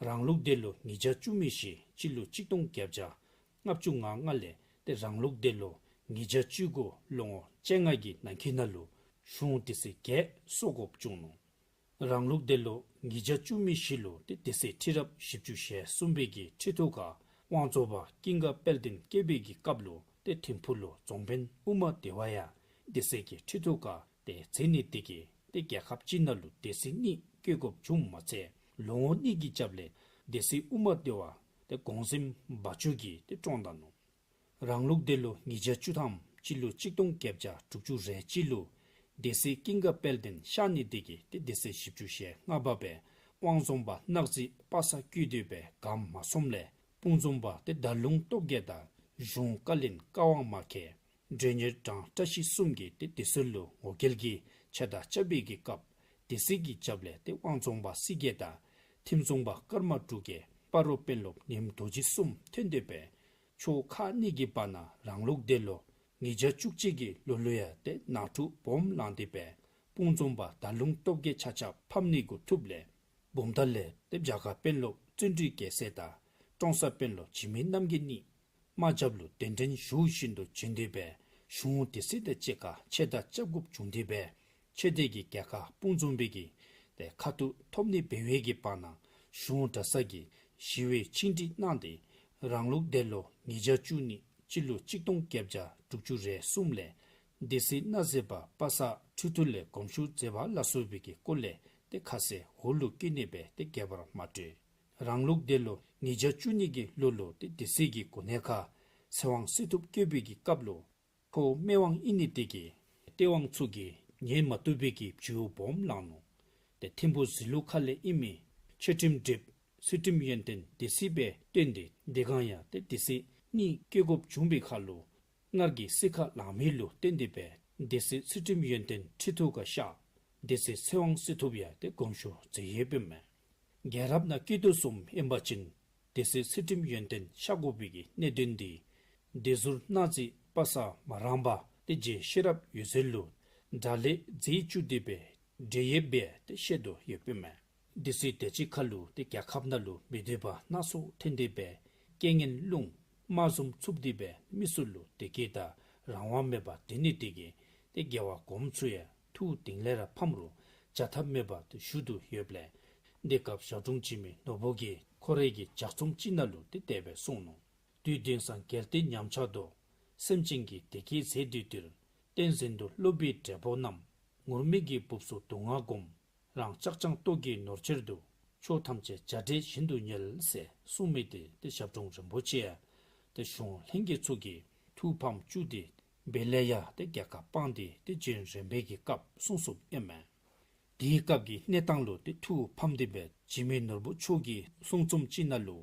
རང་ལུགས་འདི་ལོ་ཉིས་བརྒྱ་བཅུ་མེད་བཞི་སྤྱི་ལོ་གཅིག་སྟོང་བརྒྱད་བརྒྱ་ལྔ་བཅུ་ང་ལྔ་ལས་ཏེ་རང་ལུགས་འདི་ལོ་ཉིས་བརྒྱ་བཅུ་དགུ་ལོ་ངོ་བཅོ་ལྔ་གི་ནང་འཁོད་ནང་ལུ་གཞུང་སྡེ་སྲིད་བརྒྱད་གསོ་དགོཔ་བྱུང་ནུག། རང་ལུགས་འདི་ལོ་ཉིས་བརྒྱ་བཅུ་མེད་བཞི་ལུ་ཏེ་སྡེ་སྲིད་ཁྲི་རབས་བཞི་བཅུ་ཞེ་གསུམ་པའི་གི་ཁྲི་ཐོག་ཁར་དབང་རྫོངཔ་ཀུན་དགའ་དཔལ་ལྡན་བསྐོས་པའི་གི་སྐབས་ལུ་ཏེ་ཐིམ་ཕུག་ལུ་རྫོང་དཔོན་ཨུ་མ་དེ་བ་ཡང་སྡེ་སྲིད་ཀྱི་ཁྲི་ཐོག་ཁར་ཏེ་མཛད་ནི་དེ་གིས་ཏེ་རྒྱལ་ཁབ་ཅིག་ནང་ལུ་སྡེ་སྲིད་གཉིས་བསྐོ་དགོཔ་བྱུངམ་མ་ཚད་ལོ་ངོ་གཉིས་ཀྱི་རྒྱབ་ལས་སྡེ་སྲིད་ཨུ་མ་དེ་བ་ཏེ་གོང་གཟིམ་བ་ཅུ་གིས་ཏེ་བཀྲོངས་ད་ནུག། རང་ལུགས་འདི་ལོ་ཉིས་བརྒྱ་བཅུ་ཐམ་སྤྱི་ལོ་གཅིག་སྟོང་བརྒྱད་བརྒྱ་དྲུག་ཅུ་རེ་གཅིག་ལུ་སྡེ་སྲིད་ཀུན་དགའ་དཔལ་ལྡན་གཤགས་ནི་དེ་གིས་ཏེ་སྡེ་སྲིད་བཞི་བཅུ་ཞེ་ལྔ་པ་སྦེ་དབང་རྫོངཔ་གནག་རྫི་པ་སངས་བསྐོས་ཏེ་སྦེ་གནམ་མ་སོངམ་ལས་དཔུང་འཛོམས་པ་ཏེ་ཟླ་ལུང་སྟོབས་རྒྱས་དང་གཞུང་བཀའ་བློན་བཀའ་དབང་མ་མཁས་མགྲོན་གཉེར་དྲང་བཀྲ་ཤིས་གསུམ་གྱིས་ཏེ་སྡེ་སྲིད་ལུ་ངོ་རྒོལ་གྱི་ཆེ་མཐའ་རྐྱབ་པའི་གི་སྐབས་སྡེ་སྲིད་ཀྱི་རྒྱབ་ལས་ཏེ་དབང་རྫོངཔ་སྲིད་རྒྱལ་དང་ཐིམ་རྫོངཔ་ཀརྨ་འབྲུག་རྒྱལ་སྤ་རོ་དཔོན་སློབ་ཉིམ་རྡོ་རྗེ་གསུམ་ཐོན་ཏེ་སྦེ་ཕྱོགས་ཁག་གཉིས་ཀྱི་བར་ན་རང་ལུགས་འདི་ལོ་ཉིས་བརྒྱ་བཅུ་གཅིག་གི་ལོ་ལུ་ཡང་ཏེ་ནང་འཁྲུག་སྦོམ་ལང་སྟེ་སྦེ་དཔུང་འཛོམས་པ་ཟླ་ལུང་སྟོབས་རྒྱས་ཆ་ཁྱབ་ཕམ་ནི་འགོ་ཐུགཔ་ལས་བུམ་ཐང་ལས་ཏེ་བྱ་དཀར་དཔོན་སློབ་བརྩོན་འགྲུས་རྒྱལ་མཚན་དང་ཀྲོང་གསར་དཔོན་སློབ་འཇིགས་མེད་རྣམ་རྒྱལ་གཉིས་དམག་རྒྱབ་ལུ་གདན་འདྲེན་ཞུ་བཞིན་དུ་བྱོན་ཏེ་སྦེ་གཞུང་སྡེ་སྲིད་དང་གཅིག་ཁར་ཆེ་མཐའ་རྐྱབ་དགོཔ་བྱུང་སྟེ་སྦེ་ཆེ་མཐའི་གི་རྒྱལ་ཁ་དཔུང་འཛོམས་པའི་གི་ཏེ་ཁ་ཐུག་ཐོབ་ནི་འབད་བའི་གི་བར་ན་གཞུང་གྲྭ་ཚང་གིས་ཞི་བའི་ཆིངས་སྒྲིག་གནང་སྟེ་རང་ལུགས་འདི་ལོ་ཉིས་བརྒྱ་བཅུ་གཉིས་སྤྱི་ལོ་གཅིག་སྟོང་བརྒྱད་བརྒྱ་དྲུག་ཅུ་རེ་གསུམ་ལས་སྡེ་སྲིད་མནའ་ཟེར་པ་པ་སངས་ཁྲི་ཐོག་ལས་དགོངས་ཞུ་མཛད་པ་ལ་སོགས་པའི་གི་སྐོར་ལས་ཏེ་ཁ་གསལ་འོག་ལུ་བཀོད་ནི་སྦེ་ཏེ་རྒྱས་པར་མ་སྤྲོས། རང་ལུགས་འདི་ལོ་ཉིས་བརྒྱ་བཅུ་གཉིས་ཀྱི་ལོ་ལུ་ཏེ་སྡེ་སྲིད་ཀྱི་གོ་གནས་ཁར་ཚེ་དབང་སྲི་ཐུབ་བསྐོས་པའི་གི་སྐབས་ལུ་ཁོ་སྨད་དབང་ཨིན་ནི་དེ་གིས་སྟོད་དབང་ཚུ་གིས་ཉན་མ་བཏུབ་པའི་གི་བྱུས་སྦོམ་ལང་ནུག། ཏེ་ཐིམ་ཕུག་ཟི་ལུ་ཁ་ལས་ཨིན་མི་ཆོས་ཁྲིམས་སྒྲུབ་ཚུལ་ཁྲིམས་ཡོན་ཏན་སྡེ་སྲིད་སྦེ་བཏོན་ཏེ་དེ་སྒང་ཡང་ཏེ་སྡེ་སྲིད་གཉིས་བསྐོ་དགོཔ་བྱུང་བའི་ཁར་ལུ་སྔར་གྱི་སྲིད་ཁག་ལང་མི་ལུ་བརྟེན་ཏེ་སྦེ་སྡེ་སྲིད་ཚུལ་ཁྲིམས་ཡོན་ཏན་ཁྲི་ཐོག་ཁར་གཤགས། སྡེ་སྲིད་ཚེ་དབང་སྲི་ཐུབ་ཡང་ཏེ་དགོངས་ཞུ་མཛད་ཡོདཔ་ཨིན་མས། རྒྱལ་རབས་ནང་བཀོད་དོ་བཟུམ་ཨིན་པ་ཅིན་སྡེ་སྲིད་ཚུལ་ཁྲིམས་ཡོན་ཏན་གཤགས་དགོ་པའི་གི་གནད་དོན་འདི་སྡེ་ཟུར་གནག་རྫི་པ་སངས་མ་རངས་པར་ཏེ་རྗེ་ཤེས་རབ་འོད་ཟེར་ལུ་དགྲ་ལན་མཛད་བཅུག་སྟེ་སྦེ་བསྒྲལ་ཡོདཔ་སྦེ་ཏེ་བཤད་དོ་ཡོདཔ་ཨིན་མས། སྡེ་སྲིད་དེ་ཅིག་ཁར་ལུ་ཏེ་རྒྱལ་ཁབ་ནང་ལུ་མི་འདོད་པ་སྣ་ཚོགས་ཐོན་ཏེ་སྦེ་རྐྱེན་ངན་སློང་དམག་བཟུམ་ཚུགས་ཏེ་སྦེ་མི་ཚུ་ལུ་བདེ་སྐྱིད་དང་རང་དབང་མེད་པར་སྡོད་ནི་དེ་གིས་ཏེ་རྒྱལ་བ་གོངམ་ཚུ་ཡང་ཐུགས་གཏིང་ལས་ར་ཕམ་རུང་བྱ་ཐབས་མེད་པར་ཏེ་བཞུགས་དོ་ཡོདཔ་ལས། དེ་སྐབས་ཞབས་དྲུང་འཇིགས་མེད་ནོར་བུ་གིས་ཁོ་རའི་གི་ལྗགས་རྩོམ་ཅིག་ནང་ལུ་ཏེ་དེ་སྦེ་གསུངས་ནུག། དུས་གདུང་སྲས་གལ་ཏེ་ཉམས་ཆག་དོ། སེམས་ཅན་གྱི་བདེ་སྐྱིད་ཟད་དུས་འདིར། བསྟན་འཛིན་དུ་སློབ་པའི་འབྲས་བུ་རྣམས། ངུར་སྨྲིག་གི་སྦུབས་སུ་དུག་ལྔ་བསྒོམ། རང་ཅག་སྤྱང་ལྟོགས་ཀྱི་ནོར་གཅེར་དུ། ཕྱོགས་ཐམས་ཅད་བྱ་བྲལ་བཞིན་དུ་ཉལ། ཟེར་གསུངས་མི་དེ་ཏེ་ཞབས་དྲུང་རིན་པོ་ཆེ་ཡང་ཏེ་གཞུང་ལྷན་རྒྱས་ཚུ་གིས་ཐུགས་ཕམ་བཅུག་སྟེ་འབད་ལས་ཡང་ཏེ་རྒྱལ་ཁ་སྤངས་ཏེ་ཏེ་རྗེ་རིམ་པའི་གི་སྐབས་གསུངས་གསུངསཔ་ཨིན་མས། དེའི་སྐབས་ཀྱི་གནས་སྟངས་ལུ་ཏེ་ཐུགས་ཕམ་སྟེ་སྦེ་འཇིགས་མེད་ནོར་བུ་མཆོག་གི་གསུང་རྩོམ་ཅིག་ནང་ལུ་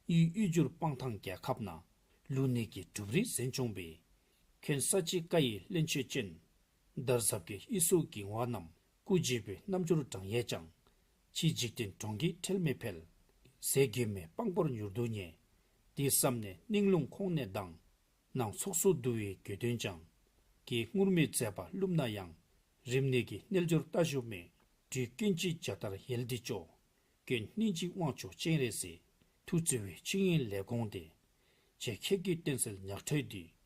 གཡུལ་གཡུལ་འགྱུར་སྤང་ཐང་རྒྱལ་ཁབ་ན། ལུགས་གཉིས་ཀྱི་གྲུབ་རིགས་ཟིན་སྐྱོང་བའི། མཁྱེན་ས་ཅི་ཀ་ཡི་བློན་ཆེན་ཅན། དར་ཟབ་ཀྱི་གཡུལ་སོགས་འགྱིང་བ་རྣམས། སྐུ་བྱེད་པའི་རྣམ་འགྱུར་བགྲང་ཡས་ཀྱང་། ཕྱི་འཇིག་རྟེན་གྲོང་གི་ཁྲེལ་མེད་འཕེལ། ཟས་གོས་མེད་སྤང་པོར་མྱུར་དུ་ཉལ། དེ་བསམས་ནས་སྙིང་རླུང་ཁོང་ནས་ལྡང་། ནང་ཚོགས་སུ་འདུ་བའི་དགོས་དོན་ཀྱང་། གེགས་ངུར་སྨྲིག་མཛད་པ་ལུམ་ན་ཡང་། རིམས་ནད་ཀྱི་རྣལ་འབྱོར་ལྟ་ཞུགས་མེད། དུས་ཀུན་གྱི་བྱ་ལྟར་ཡལ་འདི་ཅོག། སྐྱོན་སྙིང་རྗེའི་དབང་ཕྱུག་སྤྱན་རས་གཟིགས། ཐུགས་བརྩེ་བའི་ཆིངས་ཡིག་ལས་དགོངས་ཏེ། རྗེ་ཁྱེད་ཀྱི་བསྟན་སྲིད་ཉག་ཕྲའི་དུས།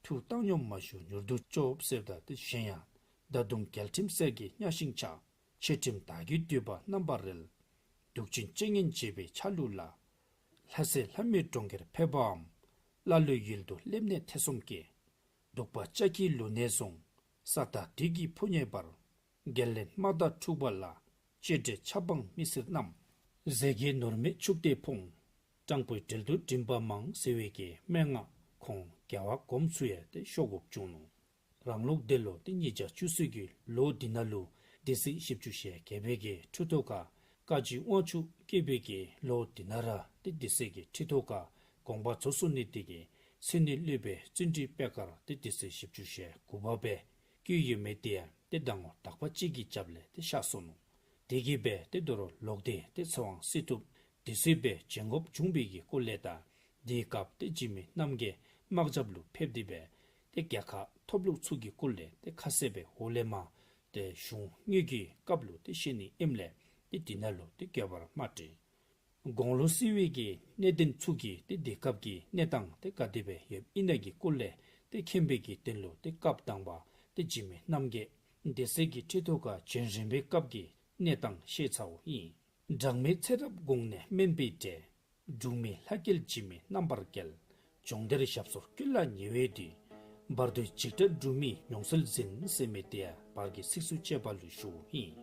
ཐུགས་བཏང་སྙོམས་མ་བཞུགས་མྱུར་དུ་སྐྱོབས། ཟེརཝ་ད་དེ་གཞན་ཡང་། མདའ་མདུང་རྒྱལ་ཁྲིམས་གསེར་གྱི་གཉའ་ཤིང་ཆག། ཆོས་ཁྲིམས་དར་གྱི་མདུད་པ་རྣམ་པར་རལ། གདུག་ཅན་སྤྱན་གཉིས་འབྱེད་པའི་ཆ་ལུགས་ལ། ལྷ་སྲས་ལྷ་མོའི་གྲོང་ཁྱེར་ཕེབས་པའམ། ཀླ་ཀློའི་ཡུལ་དུ་སླེབས་ནས་ཐེ་ཚོམ་སྐྱེ། གདུག་པ་ལྕགས་ཀྱི་ལུས་ནད་བཟུང་། ས་དང་དུས་ཀྱི་ཕོ་ཉའི་བར། འགལ་རྐྱེན་དམག་དང་འཁྲུག་པ་ལ། གཅེས་སྤྲས་ཆབ་འབངས་མི་སེར་རྣམས། ཟས་གོས་ནོར་མེད་ཕྱུག་དེ་ཕོངས། སྤྲང་པོའི་གྲལ་དུ་འགྲིམ་པ་མང་། ཟེར་བའི་གི་སྨྲེ་སྔགས་ཁོང་རྒྱལ་བ་གོངམ་ཚུ་ཡང་ཏེ་ཤོར་དགོཔ་བྱུང་ནུག། རང་ལུགས་འདི་ལོ་ཏེ་ཉིས་བརྒྱ་བཅུ་གསུམ་གྱི་ལོ་འདི་ནང་ལུ་སྡེ་སྲིད་བཞི་བཅུ་ཞེ་བརྒྱད་པའི་གི་ཁྲི་ཐོག་ཁར་བཀའ་བརྒྱུད་དབང་ཕྱུག་བསྐོས་པའི་གི་ལོ་འདི་ནང་ར་ཏེ་སྡེ་སྲིད་ཀྱི་ཁྲི་ཐོག་ཁར་དགོངས་པ་རྫོགས་སོ་ནི་དེ་གིས་ མཚན་ནི་སློབ་དཔོན་བརྩོན་འགྲུས་པད་དཀར་ཏེ་སྡེ་སྲིད་བཞི་བཅུ་ཞེ་དགུ་པ་སྦེ་བསྐོས་ཡོད་མི་དེ་ཡང་ཏེ་ཟླ་ངོ་དག་པ་ཅིག་གི་རྒྱབ་ལས་ཏེ་གཤགས་སོ་ནུག། དེ་གིས་སྦེ་ཏེ་དོ་རུང་ལོག་སྟེ་ཏེ་ཚེ་དབང་སྲི་ཐུབ་སྡེ་སྲིད་སྦེ་བྱོན་དགོཔ་བྱུང་བའི་གི་སྐོར་ལས་དང་དེའི་སྐབས་ཏེ་འཇིགས་མེད་རྣམ་རྒྱལ་དམག་རྒྱབ་ལུ་ཕེབས་ཏེ་སྦེ་ཏེ་རྒྱལ་ཁ་ཐོབ་ལུགས་ཚུ་གི་སྐོར་ལས་ཏེ་ཁ་གསལ་སྦེ་འོག་ལས་མར་ཏེ་གཞུང་དངོས་ཀྱི་སྐབས་ལུ་ཏེ་བཤད་ནི་ཨིནམ་ལས་ཏེ་དེ་ནང་ལུ་ཏེ་རྒྱས་པར་མ་བྲིས། དགུང་ལོ་བསིལ་བའི་གི་གནད་དོན་ཚུ་གིས་ཏེ་དེ་སྐབས་ཀྱི་གནས་སྟངས་ཏེ་ག་དེ་སྦེ་ཡོདཔ་ཨིན་ན་གི་སྐོར་ལས་ཏེ་མཁྱེན་པའི་གི་དོན་ལུ་ཏེ་སྐབས་དང་པ་ཏེ་འཇིགས་མེད་རྣམ་རྒྱལ་སྡེ་སྲིད་ཀྱི་ཁྲི་ཐོག་ཁར་བྱོན་རན་པའི་སྐབས་ཀྱི་གནས་སྟངས་བཤད་ཚརཝ་ཨིན། སྦྲང་མའི་ཚེ་རབས་དགུང་ནས་སྨན་པའི་འདྲེ། འབྲུག་མི་ལྷ་སྐལ་འཇིགས་མེད་རྣམ་པར་རྒྱལ། སྦྱོང་བརྡར་ཞབས་སོར་བསྐུལ་ལ་ཉེ་བའི་དུས། བར་དོའི་འཇིགས་སྐྲག་འབྲུག་མི་མྱོང་སྲོལ་འཛིན། ཟེར་མི་དེ་ཡང་བར་གྱི་ཚིགས་སུ་བཅད་པ་ལུ་ཞུཝ་ཨིན།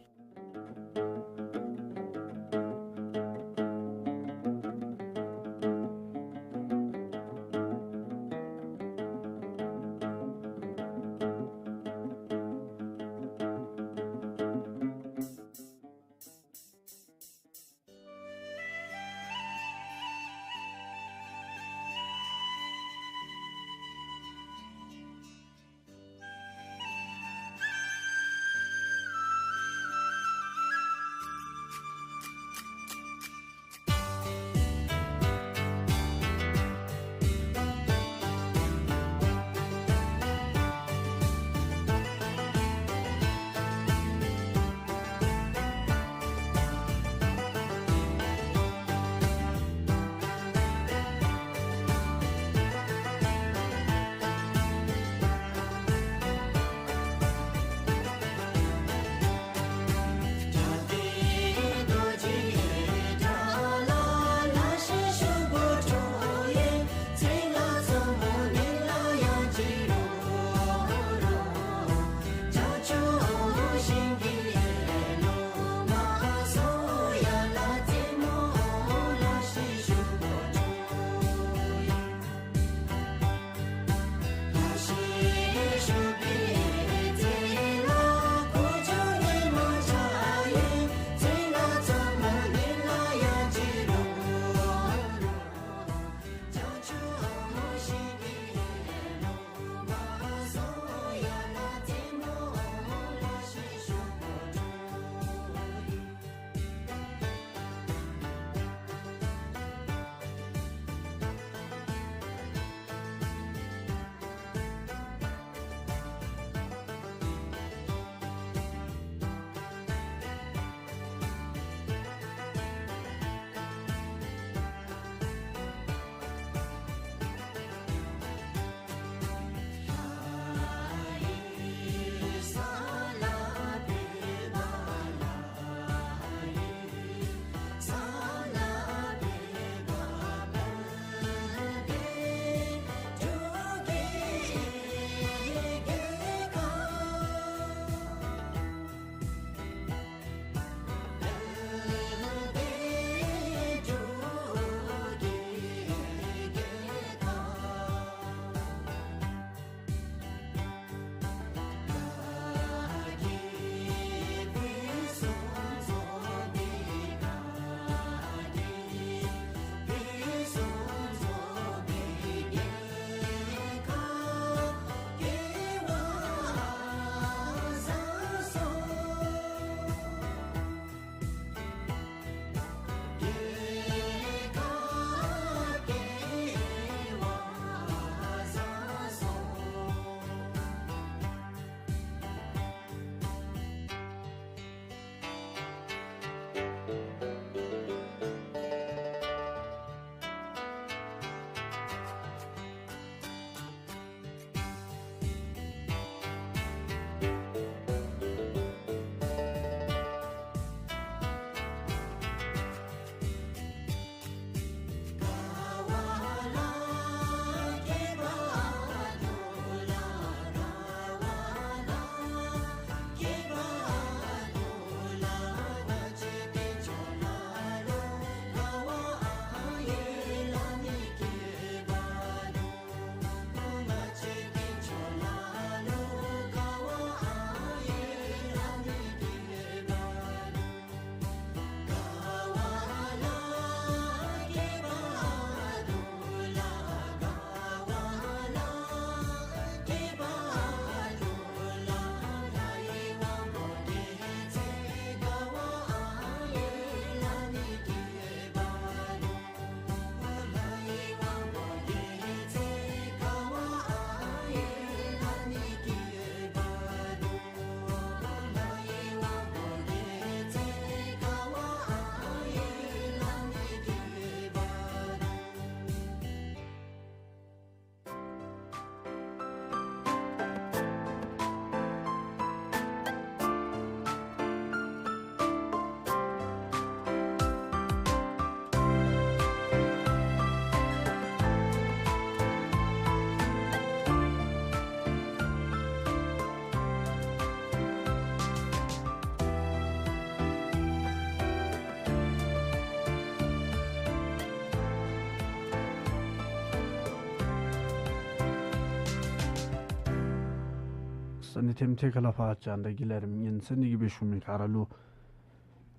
ད་ནི་ཐེམ་ཐེ་ཁ་ལས་ཕར་རྒྱང་བསྒྲགས་ཀྱི་ལས་རིམ་ཉན་གསན་ནི་གི་སྦེ་བཞུགས་མི་ག་ར་ལུ་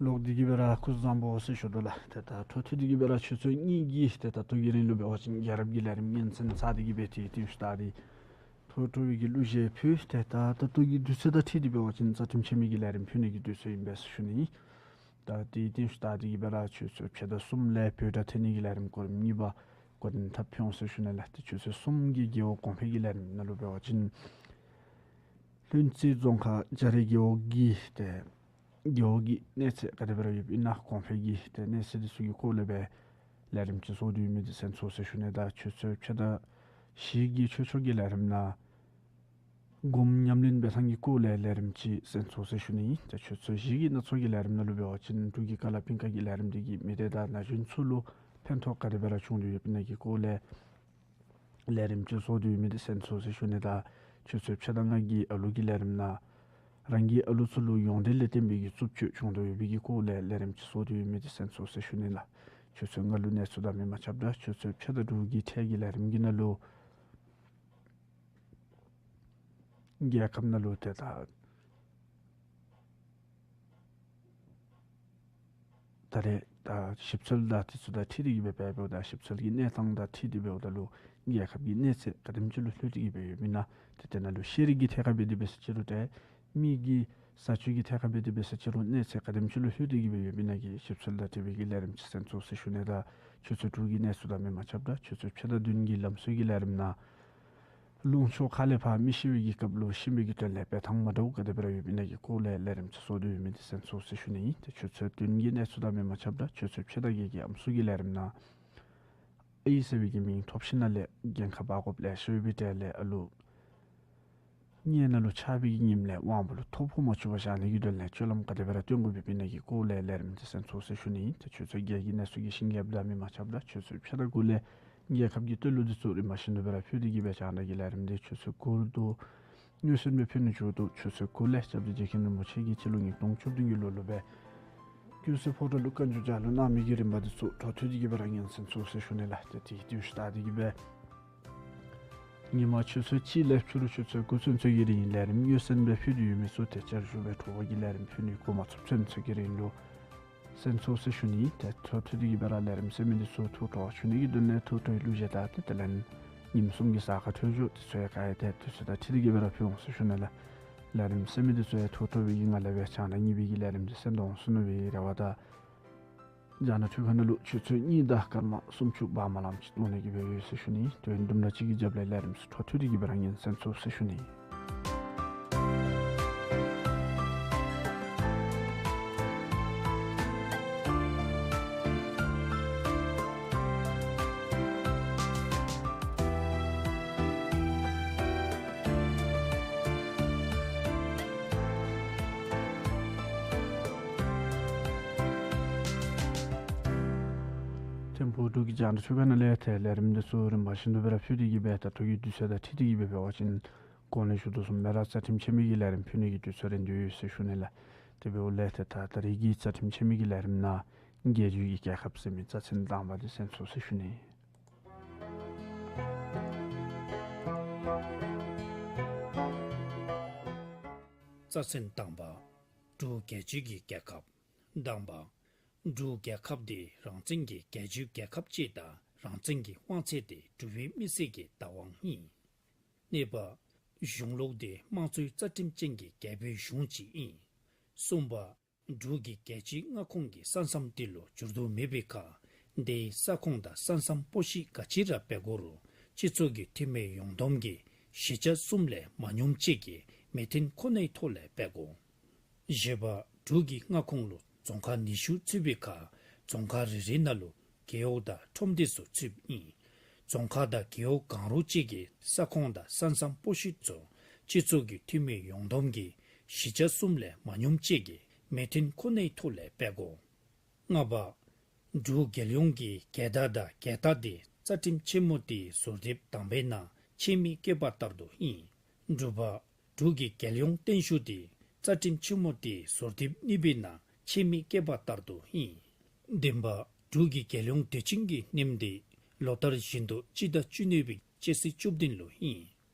ལོག་སྟེ་གི་སྦེ་ར་སྐུ་གཟུགས་བཟང་པོ་ཟེར་ཞུ་དོ་ལགས། ཏེ་ད་འཕྲོ་མཐུད་དེ་གི་སྦེ་ར་ཆུ་ཚོད་གཉིས་ཀྱི་ཏེ་ད་ལྟོ་གི་རིང་ལུ་འབད་བ་ཅིན་རྒྱལ་རབས་ཀྱི་ལས་རིམ་ཉན་གསན་ཚར་ཏེ་གི་སྦེ་ཏེ་དེ་ལུ་ཞུ་ད་ཏེ་ཐོ་ཐོ་བའི་གི་གླུ་གཞས་ཕུལ། ཏེ་ད་ད་ལྟོ་གི་དུས་ཚོད་དང་འཁྲིལ་ཏེ་འབད་བ་ཅིན་རྩ་ཁྲིམས་ཆད་མེད་ཀྱི་ལས་རིམ་ཕུལ་ནི་གི་དུས་ཚོད་ཨིན་པས་ཟེར་ཞུ་ནི། ད་དེ་དེ་ལུ་ཞུ་ད་ཏེ་གི་སྦེ་ར་ཆུ་ཚོད་ཕྱེད་དང་གསུམ་ལས་བོད་སྒྲ་འཐེན་ནི་གི་ལས་རིམ་སྐོར་རིམ་གཉིས་པ་འགོ་འདྲེན་འཐབ་ཕུལ་འོང་ཟེར་ཞུ་ནི་ལགས། ཏེ་ཆུ་ཚོད་གསུམ་གྱི་རྒེད་འོག་གོང་འཕེལ་གྱི་ལས་རིམ་ནང་ལུ་འབད་བ་ཅིན་ལྷུན་རྩེ་རྫོང་ཁག་རྒྱ་རས་རྒེད་འོག་གི་ཏེ་རྒེད་འོག་གི་གནས་ཚད་ག་དེ་སྦེ་ར་ཡོདཔ་ཨིན་ན་གོང་འཕེལ་གྱི་ཏེ་གནས་ཚད་དེ་ཚུ་གི་སྐོར་ལས་སྦེ་ལས་རིམ་ཅིག་བཟོ་སྟེ་ཡོད་མི་འདི་གསན་ཚུགས་ཟེར་ཞུ་ནི། ད་ཆུ་ཚོད་ཕྱེད་དང་བཞི་གི་ཆོས་ཕྱོགས་ཀྱི་ལས་རིམ་ནང་སྒོམ་ཉམས་ལེན་འབད་ཐངས་ཀྱི་སྐོར་ལས་ལས་རིམ་ཅིག་གསན་ཚུགས་ཟེར་ཞུ་ནི། ད་ཆུ་ཚོད་བཞི་གི་ནང་ཚོགས་ཀྱི་ལས་རིམ་ནང་ལུ་འབད་བ་ཅིན་འབྲུག་གི་ཀ་ལ་པིང་ཀ་གི་ལས་རིམ་འདི་གིས་མི་སྡེ་དང་ན་གཞོན་ཚུ་ལུ་ཕན་ཐོགས་ག་དེ་སྦེ་ར་བྱུང་སྟེ་ཡོདཔ་ཨིན་ན་གི་སྐོར་ལས་ལས་རིམ་ཅིག་བཟོ་སྟེ་ཡོད་མི་འདི་གསན་ཚུགས་ཟེར་ཞུ་ནི། ད་ཆུ་ཚོད་ཕྱེད་དང་ལྔ་གི་ཨ་ལུ་གི་ལས་རིམ་ནང་རང་གི་ཨ་ལུ་ཚུ་ལུ་ཡོངས་འབྲེལ་ལས་བརྟེན་པའི་གི་རྩུབ་སྤྱོད་བྱུང་དོ་ཡོད་པའི་གི་སྐོར་ལས་ལས་རིམ་ཅིག་བཟོ་སྟེ་ཡོད་མི་འདི་གསན་ཚུགས་ཟེར་ཞུ་ནི་ལགས། ཆུ་ཚོད་ལྔ་ལུ་གནས་ཚུལ་དང་མི་མང་ཁྱབ་བརྡ། ཆུ་ཚོད་ཕྱེད་དང་དྲུག་གི་ཐད་ཀྱི་ལས་རིམ་གྱི་ནང་ལུ་རྒྱལ་ཁབ་ནང་ལུ་ཏེ་ད་ད་རེས་ད་ཞིབ་འཚོལ་དང་དེ་ཚུ་དང་འཁྲིལ་ཏེ་གི་སྦེ་འབདཝ་ད་ཞིབ་འཚོལ་གྱི་གནས་སྟངས་དང་འཁྲིལ་ཏེ་འབདཝ་ད་ལུ་རྒྱལ་ཁབ་ཀྱི་གནས་ཚད་ག་དེམ་ཅིག་ལུ་ལྷོད་དེ་གི་སྦེ་ཡོདཔ་ཨིན་ན། ཏེ་དེ་ནང་ལུ་ཤེས་རིག་གི་ཐད་ཁར་འབད་དེ་འབད་ས་ཅི་རུང་ཏེ་མི་གི་ཟས་བཅུད་ཀྱི་ཐད་ཁར་འབད་དེ་འབད་ས་ཅི་རུང་གནས་ཚད་ག་དེམ་ཅིག་ལུ་ལྷོད་དེ་གི་སྦེ་ཡོདཔ་ཨིན་ན་གི་ཞིབ་འཚོལ་དང་འཁྲིལ་བའི་གི་ལས་རིམ་ཅིག་གསན་ཚུགས་ཟེར་ཞུ་ནི། ད་ཆུ་ཚོད་དྲུག་གི་གནས་ཚུལ་དང་མི་མང་ཁྱབ་བརྡ། ཆུ་ཚོད་ཕྱེད་དང་བདུན་གྱི་ལམ་སྲོལ་གྱི་ལས་རིམ་ནང་ལུང་ཕྱོགས་ཁ་ལས་ཕར་མི་ཤི་བའི་གི་སྐབས་ལུ་ཤི་མི་གི་དོན་ལས་འབད་ཐངས་མ་འདྲཝ་ག་དེ་སྦེ་ར་ཡོདཔ་ཨིན་ན་གི་སྐོར་ལས་ལས་རིམ་ཅིག་བཟོ་སྟེ་ཡོད་མི་འདི་གསན་ཚུགས་ཟེར་ཞུ་ནི་ཨིན། ཏེ་ཆུ་ཚོད་བདུན་གྱི་གནས་ཚུལ་དང་མི་མང་ཁྱབ་བརྡ། ཆུ་ཚོད་ཕྱེད་དང་བརྒྱད་ཀྱི་ཨམ་སྲུ་གི་ལས་རིམ་ནང་ཨའི་ཟེར་བའི་གི་མིང་ཐོབ་ཞིནམ་ལས་རྒྱལ་ཁབ་ཨ་གོབ་ལེ་ཤ་ཡོད་པའི་གྲས་ལས་ཨ་ལུ་མངལ་ནང་ལུ་ཆགས་པའི་གི་ཉིནམ་ལས་དབང་པོ་ལུ་ཐོ་ཕོག་མ་བཅུག་པར་བཞག་ནི་གི་དོན་ལས་སྤྱོད་ལམ་ག་དེ་སྦེ་ར་སྟོན་དགོཔ་ཨིན་ན་གི་སྐོར་ལས་ལས་རིམ་འདི་གསན་ཚུགས་ཟེར་ཞུ་ནི་ཨིན། ཏེ་ཆུ་ཚོད་བརྒྱད་ཀྱི་གནས་ཚུལ་གྱི་ཤིང་རྒྱལཔོ་དང་མི་མང་ཁྱབ་བརྡ། ཆུ་ཚོད་ཕྱེད་དང་དགུ་ལས་རྒྱལ་ཁབ་ཀྱི་བསྟོད་གླུ་འདི་ཚུ་རིམ་པ་བཞིན་དུ་སྦེ་ར་ཕུལ་ཏེ་གི་སྦེ་རྒྱང་བསྒྲགས་ཀྱི་ལས་རིམ་འདི་ཆུ་ཚོད་དགུ་ལུ་མངོན་གསལ་སྦེ་ཕུལ་ནི་མཇུག་བསྡུ། ཆུ་ཚོད་དགུ་ལས་སྐྱབས་རྗེ་རྗེ་མཁན་རིན་པོ་ཆེ་གིས་སྤྱི་ལོ་ཉིས་སྟོང་བཅུ་བདུན་གྱི་ལོ་ལུ་སྦེ་ཀུན་གསལ་ཕོ་བྲང་ལུ་བཀའ་འགྱུར་ལྗགས་ལུ་གནང་མི་གི་རིམ་པ་འདི་ཚུ་འཕྲོ་མཐུད་དེ་གི་སྦེ་ར་ཉན་གསན་ཚུགས་ཟེར་ཞུ་ནི་ལགས། ཏེ་དེ་དེ་ལུ་ཞུ་ད་དེ་གི་སྦེ་ཉིན་མ་ཆུ་ཚོད་གཅིག་ལས་ཕྱི་རུ་ཆུ་ཚོད་དགུ་ཚུན་ཚོད་ཀྱི་རིང་ལས་རིམ་མངོན་གསལ་སྦེ་ཕུལ་ཏེ་ཡོད་མི་ཚུ་ཏེ་བསྐྱར་ཞུ་སྦེ་དྲོ་པ་གི་ལས་རིམ་ཕུལ་ནི་འགོ་མ་ཚུགསཔ་ཚུན་ཚོད་ཀྱི་རིང་ལུ་གསན་ཚུགས་ཟེར་ཞུ་ནི། ཏེ་འཕྲོ་མཐུད་དེ་གི་སྦེ་ར་ལས་རིམ་གསན་མི་འདི་ཚུ་ཐུགས་སྤྲོ་བ་བྱུང་ནི་གི་དོན་ལས་ཐུགས་སྤྲོའི་གླུ་གཞས་དང་ཏེ་དེ་ལས་ཉིནམ་གསུམ་གྱི་གཟའ་སྐར་འཕྲོད་སྦྱོར་འདི་ཚུ་ཡང་ག་ར་ཏེ་དུས་ཚོད་དང་འཁྲིལ་ཏེ་གི་སྦེ་ར་ཕུལ་འོང་ཟེར་ཞུ་ནི་ལགས། ལས་རིམ་གསན་མི་འདི་ཚུ་ཡང་ཐུགས་སྤྲོ་བའི་གི་ངང་ལས་སྦེ་རྒྱང་བསྒྲགས་གཉིས་པའི་གི་ལས་རིམ་འདི་གསན་དོ་འོང་ཟེར་མནོ་བའི་རེ་བ་དང་རྒྱང་བསྒྲགས་འཕྲུལ་ཁང་ནང་ལུ་ཆུ་ཚོད་གཉིས་དང་སྐར་མ་སུམ་ཅུ་འབག་མ་ལངམ་ཅིག་གཏོང་ནི་གི་སྦེ་ཡོད་ཟེར་ཞུ་ནི། དུས་ཡུན་དུམ་གྲ་ཅིག་གི་རྒྱབ་ལས་ལས་རིམ་ཚུ་འཕྲོ་མཐུད་དེ་གི་སྦེ་ར་ཉན་གསན་ཚུགས་ཟེར་ཞུ་ནི། ཐིམ་ཕུག་འབྲུག་གི་རྒྱང་བསྒྲགས་འཕྲུལ་ཁང་ནང་ལས་ཏེ་ལས་རིམ་འདི་ཚུ་རིམ་པ་བཞིན་དུ་སྦེ་ར་ཕུལ་ཏེ་གི་སྦེ་ད་ལྟོ་གི་དུས་ཚོད་དང་འཁྲིལ་ཏེ་གི་སྦེ་འབད་བ་ཅིན་གོང་ལས་ཞུ་དོ་བཟུམ་སྦེ་ར་རྩ་ཁྲིམས་ཆད་མེད་ཀྱི་ལས་རིམ་ཕུལ་ནི་གི་དུས་ཚོད་རན་ཏེ་ཡོད་ཟེར་ཞུ་ནི་ལགས། དེ་འབདཝ་ལས་ཏེ་ད་ད་རིས་ཀྱི་རྩ་ཁྲིམས་ཆད་མེད་ཀྱི་ལས་རིམ་ནང་བརྒྱད་ཅུ་གི་རྒྱལ་ཁབ་ཟེར་མི་རྩ་ཚན་དང་པ་འདི་གསན་ཚུགས་ཟེར་ཞུ་ནི། རྩ་ཚན་དང་པ། འབྲུག་བརྒྱད་ཅུ་གི་རྒྱལ་ཁབ། དང་པ། འབྲུག་རྒྱལ་ཁབ་འདི་རང་བཙན་གྱི་རྒྱལ་སྤྱིའི་རྒྱལ་ཁབ་ཅིག་དང་རང་བཙན་གྱི་དབང་ཚད་འདི་འབྲུག་པའི་མི་སེར་གྱི་བདག་དབང་ཨིན། གཉིས་པ། གཞུང་ལུགས་འདི་དམངས་གཙོའི་རྩ་ཁྲིམས་ཅན་གྱི་རྒྱལ་པོའི་གཞུང་ཅིག་ཨིན། གསུམ་པ། འབྲུག་གི་རྒྱལ་སྤྱིའི་མངའ་ཁོངས་ཀྱི་ས་མཚམས་འདི་ལུ་འགྱུར་ལྡོག་མེད་པའི་ཁར་དེའི་ས་ཁོངས་དང་ས་མཚམས་སྤོ་བཤིག་ག་ཅི་ར་འབད་དགོ་རུང་སྤྱི་ཚོགས་ཀྱི་འཐུས་མི་ཡོངས་བསྡོམས་ཀྱི་བཞི་ཆ་གསུམ་ལས་མ་ཉུངམ་ཅིག་གིས་མོས་མཐུན་ཁོ་ནའི་ཐོག་ལས་འབད་དགོ། བཞི་པ། འབྲུག་གི་མངའ་ཁོངས་ལུ་རྫོང་ཁག་ཉི་ཤུ་ཚུད་པའི་ཁར་རྫོང་ཁག་རེ་རེ་ནང་ལུ་རྒེད་འོག་དང་ཁྲོམ་སྡེ་ཚུ་ཚུདཔ་ཨིན། རྫོང་ཁག་དང་རྒེད་འོག་གང་རུང་ཅིག་གི་ས་ཁོངས་དང་ས་མཚམས་སྤོ་བཤིག་ཚུ་སྤྱི་ཚོགས་ཀྱི་འཐུས་མི་ཡོངས་བསྡོམས་ཀྱི་བཞི་ཆ་གསུམ་ལས་མ་ཉུངམ་ཅིག་གིས་མོས་མཐུན་ཁོ་ནའི་ཐོག་ལས་འབད་དགོ། ལྔ་པ། འབྲུག་རྒྱལ་ཡོངས་ཀྱི་རྒྱལ་དར་དང་རྒྱལ་རྟགས་འདི་རྩ་ཁྲིམས་ཆེན་མོ་དེའི་ཟུར་དེབ་དང་པའི་ནང་ཆེད་དམིགས་བཀོད་པ་ལྟར་དུ་ཨིན། དྲུག་པ། འབྲུག་གི་རྒྱལ་ཡོངས་བརྟན་བཞུགས་དེ་རྩ་ཁྲིམས་ཆེན་མོ་དེའི་ཟུར་དེབ་གཉིས་པའི་ནང་ཆེད་དམིགས་བཀོད་པ་ལྟར་དུ་ཨིན། བདུན་པ། འབྲུག་གི་རྒྱལ་ཡོངས་དུས་ཆེན་གྱི་སྣེམ་དེ་ལོ་ལྟར་བཞིན་དུ་སྤྱི་ཟླ་བཅུ་གཉིས་པའི་སྤྱི་ཚེས་བཅུ་བདུན་ལུ་ཨིན།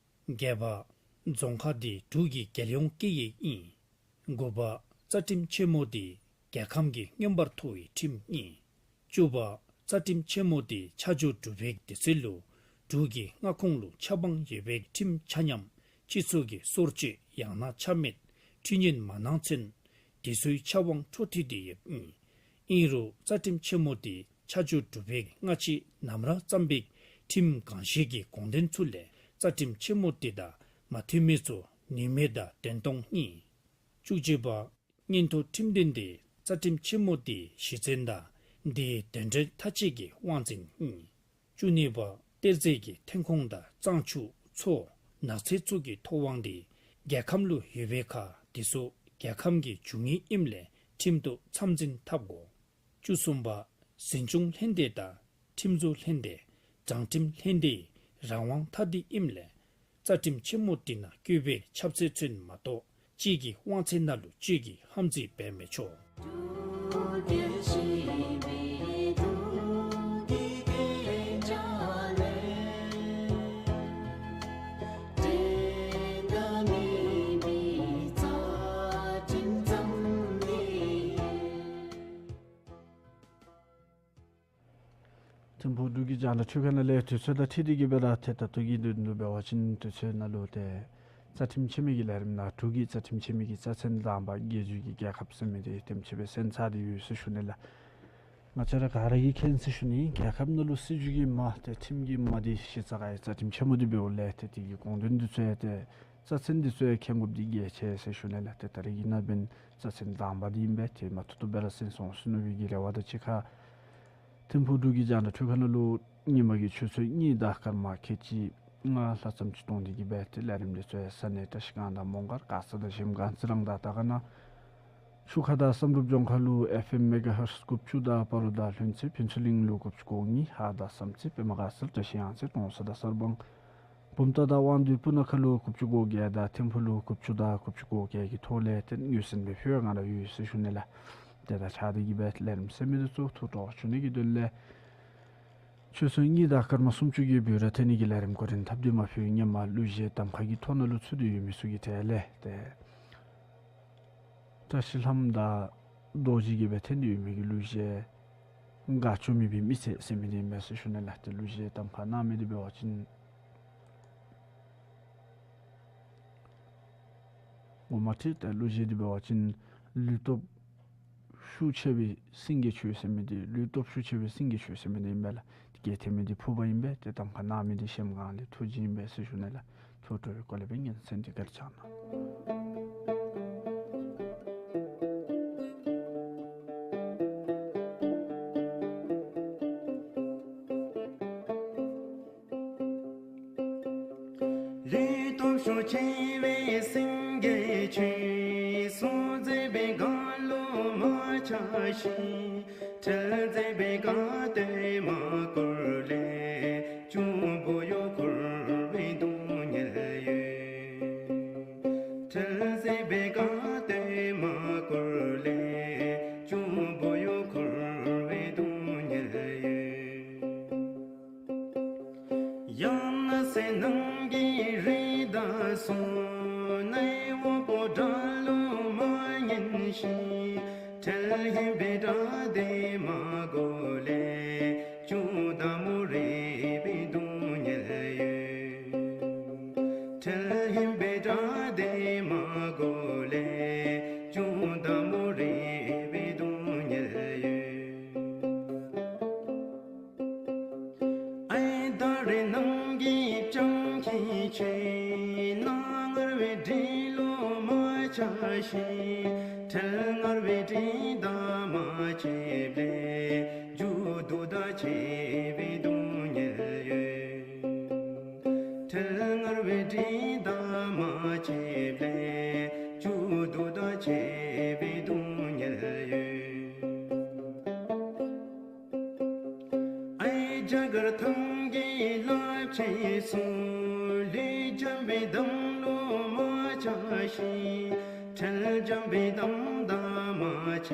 བརྒྱད་པ། རྫོང་ཁག་འདི་འབྲུག་གི་རྒྱལ་ཡོངས་སྐད་ཡིག་ཨིན། དགུ་པ། རྩ་ཁྲིམས་ཆེན་མོ་འདི་རྒྱལ་ཁམས་ཀྱི་མངོན་པར་མཐོ་བའི་ཁྲིམས་ཨིན། བཅུ་པ། རྩ་ཁྲིམས་ཆེན་མོ་འདི་ཆ་འཇོག་གྲུབ་པའི་དུས་ཚོད་ལུ་འབྲུག་གི་མངའ་ཁོངས་ལུ་ཆབ་འབངས་ཡོད་པའི་ཁྲིམས་ཆ་མཉམ་སྤྱི་ཚོགས་ཀྱི་སྲོག་གཅོད་ཡང་ན་ཆ་མེད་འཁྲུན་ཉེན་མ་གནང་ཚུན་དེ་ཚུའི་ཆབ་འབངས་འཕྲོ་མཐུད་དེ་ཡོདཔ་ཨིན། ཨིན་རུང་རྩ་ཁྲིམས་ཆེན་མོ་འདི་ཆ་འཇོག་གྲུབ་པའི་སྔ་ཕྱི་ནམ་ར་བརྩམས་པའི་ཁྲིམས་གང་ཞིག་གི་དགོངས་དོན་ཚུ་ལས་རྩ་ཁྲིམས་ཆེན་མོ་འདི་དང་མ་མཐུན་མི་ཚུ་ནུས་མེད་དང་བདེན་སྟོང་ཨིན། བཅུ་གཅིག་པ། མངོན་མཐོ་ཁྲིམས་དོན་འདི་རྩ་ཁྲིམས་ཆེན་མོ་འདིའི་གཞི་རྩ་དང་འདིའི་དོན་འགྲེལ་མཐའ་དཔྱད་ཀྱི་དབང་འཛིན་ཨིན། བཅུ་གཉིས་པ། གཏེར་རྫས་ཀྱི་ཐོན་ཁུངས་དང་གཙང་ཆུ་མཚོ་ནགས་ཚལ་ཚུ་གི་ཐོབ་དབང་འདི་རྒྱལ་ཁམས་ལུ་ཡོད་པའི་ཁར་དེ་ཚུ་རྒྱལ་ཁམས་ཀྱི་འབྱུང་ངེས་ཨིནམ་ལས་ཁྲིམས་ལྟར་མཚམས་འཛིན་འཐབ་དགོ། བཅུ་གསུམ་པ། འཛིན་སྐྱོང་ལྷན་སྡེ་དང་ཁྲིམས་བཟོ་ལྷན་སྡེ་དྲང་ཁྲིམས་ལྷན་སྡེའི་རང་དབང་ཐ་དད་ཨིནམ་ལས་རྩ་ཁྲིམས་ཆེན་མོ་འདི་ནང་བཀོད་པའི་ཁྱབ་ཚད་ཚུན་མ་གཏོགས་གཅིག་གི་དབང་ཚད་ནང་ལུ་གཅིག་གིས་ཧམ་རྩིས་འབད་མི་ཆོག། ཐིམ་ཕུག་འབྲུག་གི་རྒྱང་བསྒྲགས་འཕྲུལ་ཁང་ནང་ལས་དུས་ཚོད་དང་འཁྲིལ་ཏེ་གི་སྦེ་ར་ཏེ་ད་ལྟོ་གི་དུས་ཚོད་འབད་བ་ཅིན་དུས་ཚོད་ནང་ལུ་ཏེ་རྩ་ཁྲིམས་ཆེན་མོའི་གི་ལས་རིམ་ནང་འབྲུག་གི་རྩ་ཁྲིམས་ཆེན་མོའི་གི་རྩ་ཚན་དང་པ་རྒྱལ་བརྒྱུད་ཀྱི་རྒྱལ་ཁབ་ཟེར་མི་འདི་དེམ་ཅིག་སྦེ་གསན་ཚར་ཏེ་ཡོད་ཟེར་ཞུ་ནི་ལགས། ང་བཅས་ར་ག་ར་གིས་མཁྱེན་ཟེར་ཞུ་ནི། རྒྱལ་ཁབ་ནང་ལུ་སྲིད་བྱུས་ཀྱི་མ་ཏེ་ཁྲིམས་ཀྱི་མ་འདི་གཞི་རྩ་ག་ཡི་རྩ་ཁྲིམས་ཆེན་མོ་འདི་འབདཝ་ལས་ཏེ་དེ་གི་དགོངས་དོན་འདི་ཚུ་ཡང་ཏེ་རྩ་ཚན་འདི་ཚུ་ཡང་མཁྱེན་དགོཔ་འདི་གལ་ཆེ་ཟེར་ཞུ་ནི་ལགས། ཏེ་ད་རིས་ཀྱི་ནང་འབདན་རྩ་ཚན་དང་པ་འདི་ཨིན་པས། ཏེ་མ་ཐུབ་ཐུབ་སྦེ་ར་གསན་སོང་ཟེར་མནོ་བའི་གི་རེ་བ་དང་གཅིག་ཁར་ཐིམ་ཕུག་འབྲུག་གི་རྒྱང་བསྒྲགས་འཕྲུལ་ཁང་ནང་ལུ་ཉིན་མ་གི་ཆུ་ཚོད་གཉིས་དང་སྐར་མ་ཁལ་གཅིག་ལྔ་ལྷག་ཙམ་ཅིག་གཏོང་སྟེ་གི་སྦེ་ཏེ་ལས་རིམ་འདི་ཚུ་ཡང་ས་གནས་བཀྲ་ཤིས་སྒང་དང་མོང་སྒར་དཀར་ས་དང་གཞལམ་སྒང་རྩི་རང་དང་དར་དཀར་ན་ཆུ་ཁ་དང་བསམ་གྲུབ་ལྗོངས་མཁར་ལུ་ཨེཕ་ཨེམ་མེ་ག་ཧར་ཊི་དགུ་བཅུ་དང་སྤ་རོ་དང་ལྷུན་རྩེ་ཕུན་ཚོགས་གླིང་ལུ་དགུ་བཅུ་གོ་གཉིས་ཧཱ་དང་བསམ་རྩེ་པདྨ་དཀར་གསལ་བཀྲ་ཤིས་གཡང་རྩེ་ཀྲོང་གསར་དང་གསར་སྤང་བུམ་ཐང་དང་དབང་འདུས་སྤུ་ན་ཁ་ལུ་དགུ་བཅུ་གོ་བརྒྱད་དང་ཐིམ་ཕུག་ལུ་དགུ་བཅུ་དང་དགུ་བཅུ་གོ་བརྒྱད་ཀྱི་ཐོག་ལས་ཏེ་མངོན་གསལ་སྦེ་ཕུལ་བའི་སྒང་ར་ཡོད་ཟེར་ཞུ་ནི་ལགས། ཏེ་ད་ཆ་འདི་གི་སྦེ་ལས་རིམ་ཟེར་མི་འདི་ཚུ་ཐུགས་སྤྲོ་བ་ཞུ་ནི་གི་དོན་ལས་ཆུ་ཚོད་གཉིས་དང་སྐར་མ་སུམ་ཅུ་གི་འབད་ར་ཏེ་ནི་གི་ལས་རིམ་འགོ་འདྲེན་འཐབ་སྟེ་མ་ཕུལ་ངེ་མ་གླུ་གཞས་གདམ་ཁ་གི་ཐོག་ནང་ལུ་ཚུད་དེ་ཡོད་མི་ཚུ་གི་གྲས་ལས་ཏེ་བཀྲ་ཤིས་ལྷམོ་དང་རྡོ་རྗེ་གིས་སྦེ་འཐེན་ཏེ་ཡོད་མི་གི་གླུ་གཞས་དགའ་སྐྱོ་མེད་པའི་མི་ཚེ་ཟེར་མི་འདི་ཨིན་མས་ཟེར་ཞུ་ནི་ལགས། ཏེ་གླུ་གཞས་གདམ་ཁ་གནང་མི་འདི་འབད་བ་ཅིན་ངོ་མ་འཁྲིལ་ཏེ་གླུ་གཞས་འདི་འབད་བ་ཅིན་ལུས་སྟོབས་ཤུགས་ཆེ་བའི་སེང་གེ་ཁྱོད་ཟེར་མི་འདི་ལུས་སྟོབས་ཤུགས་ཆེ་བའི་སེང་གེ་ཁྱོད་ཟེར་མི་འདི་ཨིན་པས་ལགས། དེ་གི་འཐེན་མི་འདི་ཕུར་པ་ཨིན་པས། ཏེ་གདམ་ཁ་གནང་མི་འདི་གཞལམ་སྒང་ལས་ཐུགས་རྗེ་ཨིན་པས་ཟེར་ཞུ་ནི་ལགས། ཐུགས་སྤྲོ་བའི་སྒོ་ལས་སྦེ་ཉན་གསན་ཏེ་བཀའ་དྲིན་བསྐྱང་གནང་། ལུས་སྟོབས་ཤུགས་ཆེ་བའི་སེང་གེ་ཁྱོད། སྲོག་འཛིན་པའི་སྒང་ལུ་མ་ཆགས་ཤིག། ཁྲེལ་འཛིན་པའི་སྒང་སྟེང་མ་བསྐོར་ལས། གཅུང་པོ་ཡུ་འཁོར་བའི་སྡུག་བསྔལ་ཡོད། ཁྲེལ་འཛིན་པའི་སྒང་སྟེང་མ་བསྐོར་ལས། གཅུང་པོ་ཡུ་འཁོར་བའི་སྡུག་བསྔལ་ཡོད། ཡང་ན་ཟས་ནང་གི་རི་དྭགས་སོགས། ནད་འབུཔ་དགྲ་ལུ་མ་ཉན་ཞིག། ཁྲེལ་ཧིང་པའི་དགྲ་འདི་མ་གོ་ལས། གཅུང་དང་མོ་རིག་པའི་སྡུག་བསྔལ་ཡོད། ཁྲེལ་ཧིང་པའི་དགྲ་འདི་མ་གོ་ལས། གཅུང་དང་མོ་རིག་པའི་སྡུག་བསྔལ་ཡོད། ཨའི་ད་རེས་ནང་གི་སྤྱང་ཀི་ཁྱོད། ནག་ངར་བའི་སྦྲུལ་ལུ་མ་ཆགས་ཤིག། ཁྲེལ་ངར་བའི་སྦྲུལ་དང་མ་ཕྱད་ལས། མཇུག་སྡུག་དང་ཕྱད་པའི་སྡུག་བསྔལ་ཡོད། ཁྲེལ་ངར་བའི་སྦྲུལ་དང་མ་ཕྱད་ལས། མཇུག་སྡུག་དང་ཕྱད་པའི་སྡུག་བསྔལ་ཡོད། ཨའི་རྒྱ་གར་ཐང་གི་རླབས་ཆེན་སོགས། ལུས་འཇམ་པའི་འདམ་ལུ་མ་ཆགས་ཤིག། ཁྲེལ་འཇམ་པའི་འདམ་དང་མ་ཕྱད་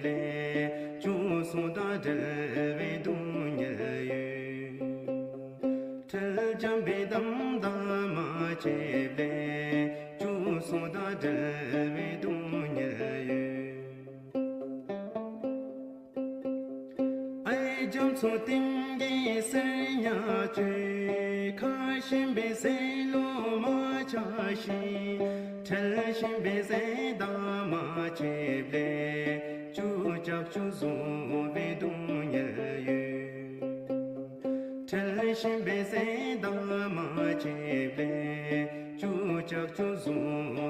ལས། གཅུང་སྲོག་དང་བྲལ་བའི་སྡུག་བསྔལ་ཡོད། ཁྲེལ་འཇམ་པའི་གཏམ་དང་མ་བྱེད་ལས། སྐྱུག་སོ་དང་བྲལ་བའི་སྡུག་བསྔལ་ཡོད། ཨའི་རྒྱ་མཚོ་གཏིང་གི་གསེར་ཉ་ཅོ། ཁ་ཞིམ་པའི་ཟས་ལུ་མ་ཆགས་ཤིང་། ཁྲེལ་ཞིམ་པའི་ཟས་དང་མ་བྱེད་ལས། སྐྱུག་ཅོག་སྐྱུག་བཟོ་བའི་སྡུག་བསྔལ་ཡོད། ཁྲེལ་ཞིམ་པའི་ཟས་དང་མ་བྱེད་ལས། སྐྱུག་ཅོག་སྐྱུག་བཟོ་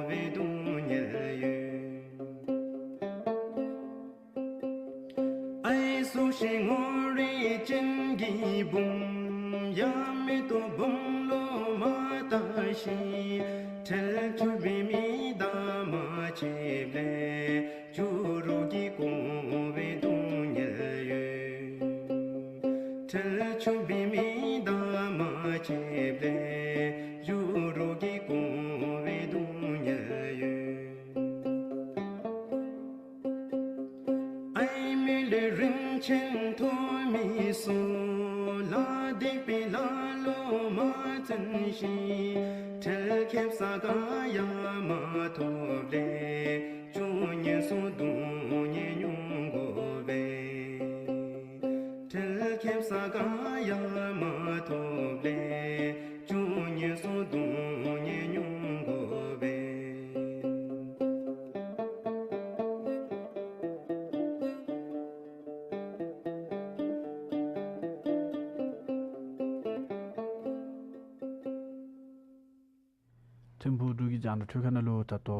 བའི་སྡུག་བསྔལ་ཡོད། ཨའི་སྲོག་ཤིང་ངོ་རིས་ཅན་གྱི་བུམོ། ཡང་མེ་ཏོག་སྦོམ་ལུ་མ་བལྟ་ཞིང་། ཁྲེལ་ཆུང་བའི་མི་དང་མ་བྱེད་ལས། སྐྱུག་རོ་གིས་བསྐོར་བའི་སྡུག་བསྔལ་ཡོད། ཁྲེལ་ཆུང་བའི་མི་དང་མ་བྱེད་ལས། སྐྱུག་རོ་གིས་བསྐོར་བའི་སྡུག་བསྔལ་ཡོད། ཨའི་མི་ལུས་རིན་ཆེན་ཐོགས་མི་ཚུ། ལ་སྡིག་པའི་ལཱ་ལུ་མ་བརྩོན་ཞིང་། ཁྲེལ་ཁེབ་ས་ག་ཡང་མ་ཐོབ་ལས། སྐྱུག་ངལ་སོང་སྡུག་བསྔལ་མྱོང་དགོ་པས། ཁྲེལ་ཁེབ་ས་ག་ཡང་མ་ཐོབ་ལས། སྐྱུག་ངལ་སོང་སྡུག་བསྔལ་མྱོང་དགོ་པས། ཐིམ་ཕུག་འབྲུག་གི་རྒྱང་བསྒྲགས་ཁང་ནང་ལུ་ད་ལྟོ་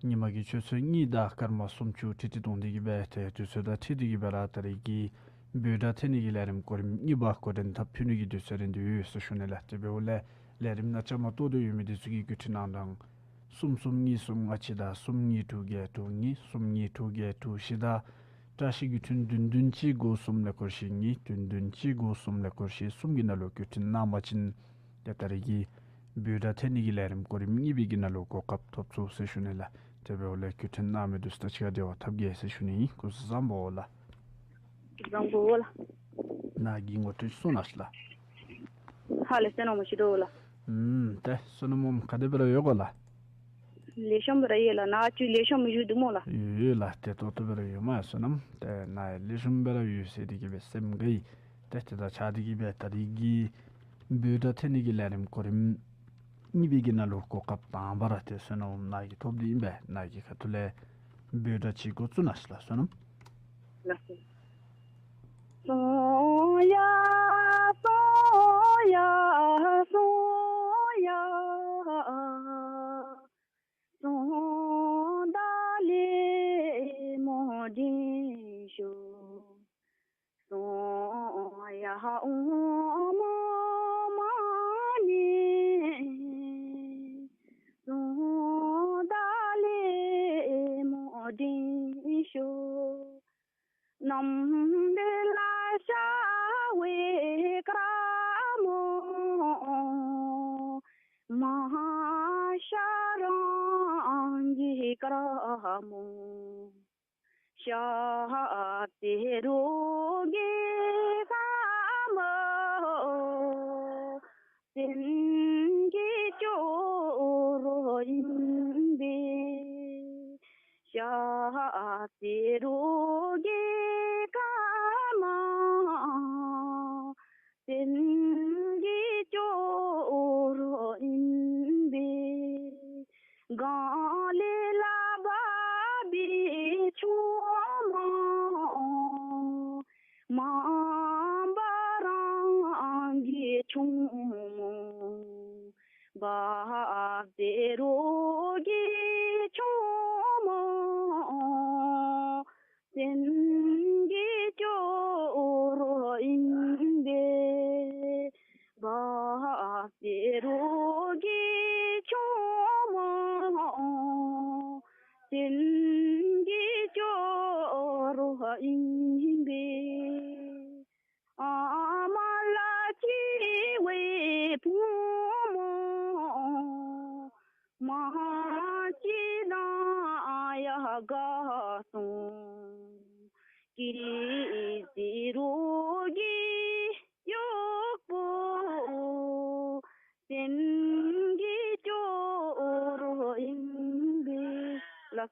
ཉིན་མ་གི་ཆུ་ཚོད་གཉིས་དང་སྐར་མ་སུམ་ཅུ་ཁྲི་ཁྲི་འཐུང་སྟེ་གི་སྦེ་ཏེ་དུས་ཚོད་དང་འཁྲིལ་ཏེ་གི་སྦེ་ར་ད་རིས་ཀྱི་འབོད་སྒྲ་འཐེན་ནི་གི་ལས་རིམ་གོ་རིམ་གཉིས་པ་འགོ་འདྲེན་འཐབ་ཕུལ་ནི་གི་དུས་ཚོད་རན་ཏེ་ཡོད་ཟེར་ཞུ་ནི་ལགས། དེ་འབདཝ་ལས་ལས་རིམ་ནང་བཅའ་མར་གཏོགས་ཏེ་ཡོད་མི་འདི་ཚུ་གི་བརྒྱུད་འཕྲིན་ཨང་གྲངས་གསུམ་གསུམ་གཉིས་གསུམ་ལྔ་གཅིག་དང་གསུམ་གཉིས་དྲུག་བརྒྱད་དྲུག་གཉིས་གསུམ་གཉིས་དྲུག་བརྒྱད་དྲུག་བཞི་དང་བཀྲ་ཤིས་བརྒྱུད་འཕྲིན་བདུན་བདུན་གཅིག་དགུ་གསུམ་ཀླད་ཀོར་བཞི་གཉིས་བདུན་བདུན་གཅིག་དགུ་གསུམ་ཀླད་ཀོར་བཞི་གསུམ་གྱི་ནང་ལུ་བརྒྱུད་འཕྲིན་གནང་པ་ཅིན་ཏེ་ད་རིས་ཀྱི་འབོད་སྒྲ་འཐེན་ནི་གི་ལས་རིམ་གོ་རིམ་གཉིས་པའི་གི་ནང་ལུ་གོ་སྐབས་ཐོབ་ཚུགས་ཟེར་ཞུ་ནི་ལགས། དེ་འབདཝ་ལས་བརྒྱུད་འཕྲིན་གནང་མི་འདི་ཚུ་དང་གཅིག་ཁར་འབྲེལ་བ་འཐབ་གེ་ཟེར་ཞུ་ནི་ཨིན། སྐུ་གཟུགས་བཟང་པོ་ལགས། བཟང་པོ་ལགས། ནཱ་གི་ངོ་སྤྲོད་གསུང་གནང་ཤིག་ལགས། ཧ་ལས་བསོད་ནམས་མ་ཤི་དོ་ལགས། ཨུམ་ཏེ་བསོད་ནམས་མོ་ག་དེ་སྦེ་ར་ཡོད་གོ་ལགས། ལེགས་ཤོམ་སྦེ་ར་ཡོད་ལགས། ནཱ་ཅིག་ལེགས་ཤོམ་བཞུགས་འདུག་སྨོ་ལགས། ཡོད་ཡོད་ལགས། ཏེ་ཏོག་ཏོ་སྦེ་ར་ཡོད་མས་བསོད་ནམས། ཏེ་ནཱ་ཡང་ལེགས་ཤོམ་སྦེ་ར་ཡོད་ཟེར་ཏེ་གི་སྦེ་སེམས་དགའ་ཡི། ཏེ་དེ་དང་ཆ་སྟེ་གི་སྦེ་ད་རིས་ཀྱི་འབོད་སྒྲ་འཐེན་ནི་གི་ལས་རིམ་གོ་རིམ་གཉིས་པའི་གི་ནང་ལུ་གོ་སྐབས་དང་པ་ར་ཏེ་བསོད་ནམས་ནཱ་གིས་ཐོབ་སྟེ་ཨིན་པས། ནཱ་གི་ཁ་ཐུག་ལས་འབོད་སྒྲ་ཅིག་འགོ་བཙུགས་གནང་ཤིག་ལགས་བསོད་ནམས། ལགས་སོ།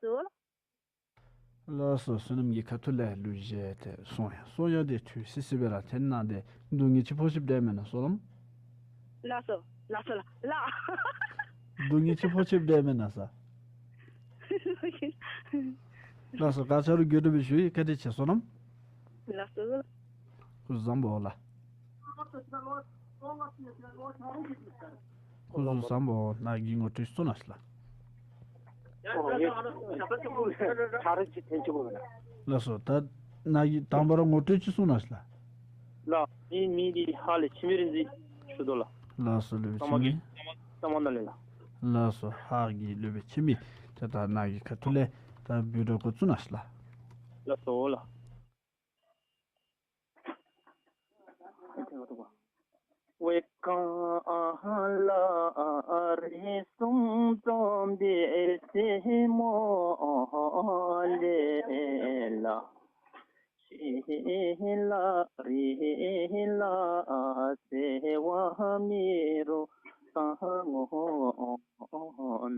སོ། ལགས་སོ། བསོད་ནམས་ཀྱི་ཁ་ཐུག་ལས་གླུ་གཞས་དེ་གསུང་ཡང་གསུང་ཡང་དེ་འཕྲོ་སི་སི་སྦེ་ར་འཐེན་གནང་སྟེ། སྡུག་བསྔལ་ཅིག་ཕོག་ཅི་དེ་མེན་ན་བསོད་ནམས། ལགས་སོ། ལགས་སོ་ལགས། ལགས། སྡུག་བསྔལ་ཅིག་ཕོག་ཅི་དེ་མེན་ན་ས། ལགས་སོ། ཁ་ཆ་རུ་དགོད་བྲ་སྦེ་ཞུ་ཡི། བཀའ་དྲིན་ཆེ་བསོད་ནམས། ལགས་སོ། སྐུ་གཟུགས་བཟང་པོ་ལགས། སྐུ་གཟུགས་བཟང་པོ། ནཱ་གིས་ངོ་སྤྲོད་གསུང་གནང་ཤིག་ལགས། ལགས་སོ། ད་ནཱ་གིས་དང་པ་ར་ངོ་སྤྲོད་ཅིག་གསུང་གནང་ཤིག་ལགས། ལགས། ངེའི་མིང་འདི་ཧཱ་ལས་འཆི་མེད་རིག་འཛིན་ཞུ་དོ་ལགས། ལགས་སོ། སློབ་དཔོན་འཆི་མེད། ས་མ་ན་ལས་ལགས། ལགས་སོ། ཧཱ་གི་སློབ་དཔོན་འཆི་མེད། ཏེ་ད་ནཱ་གི་ཁ་ཐུག་ལས་ད་འབོད་སྒྲ་གུ་གསུང་གནང་ཤིག་ལགས། ལགས་སོ་ལགས། ཝེ་ཀ་ལ་རིགས་གསུམ་སྟོན་པའི་སྲས་མོ་ལས་ལགས། ཤི་ལ་རི་ལ་ཟེར་བ་མི་རུང་ད་ངོ་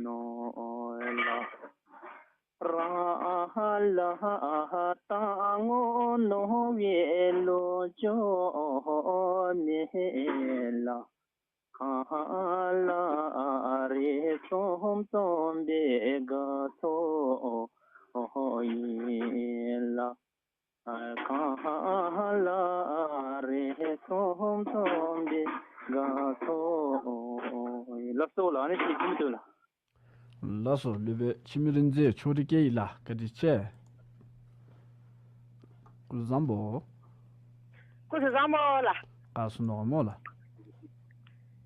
ནོ་ལགས། ར་ལ་ད་ངོ་ནོ་བའི་ལོ་ཅོག་མེ་ལགས། ཀ་ལ་རིགས་གསུམ་སྟོན་པའི་དགའ་ཚོགས་ཨིན་ལགས། ཀ་ལ་རིགས་གསུམ་སྟོན་པའི་དགའ་ཚོགས་ཨིན། ལགས་སོ་ལགས། ཨ་ནི་ཅིག་ཁུངས་ཐུབ་ལགས། ལགས་སོ། སློབ་དཔོན་འཆི་མེད་རིག་འཛིན་ཕྱོགས་རིས་སྐྱེས་ཡི་ལགས། བཀའ་དྲིན་ཆེ། སྐུ་གཟུགས་བཟང་པོ། སྐུ་གཟུགས་བཟང་པོ་ལགས། བཀའ་གསུང་གནང་སྨོ་ལགས།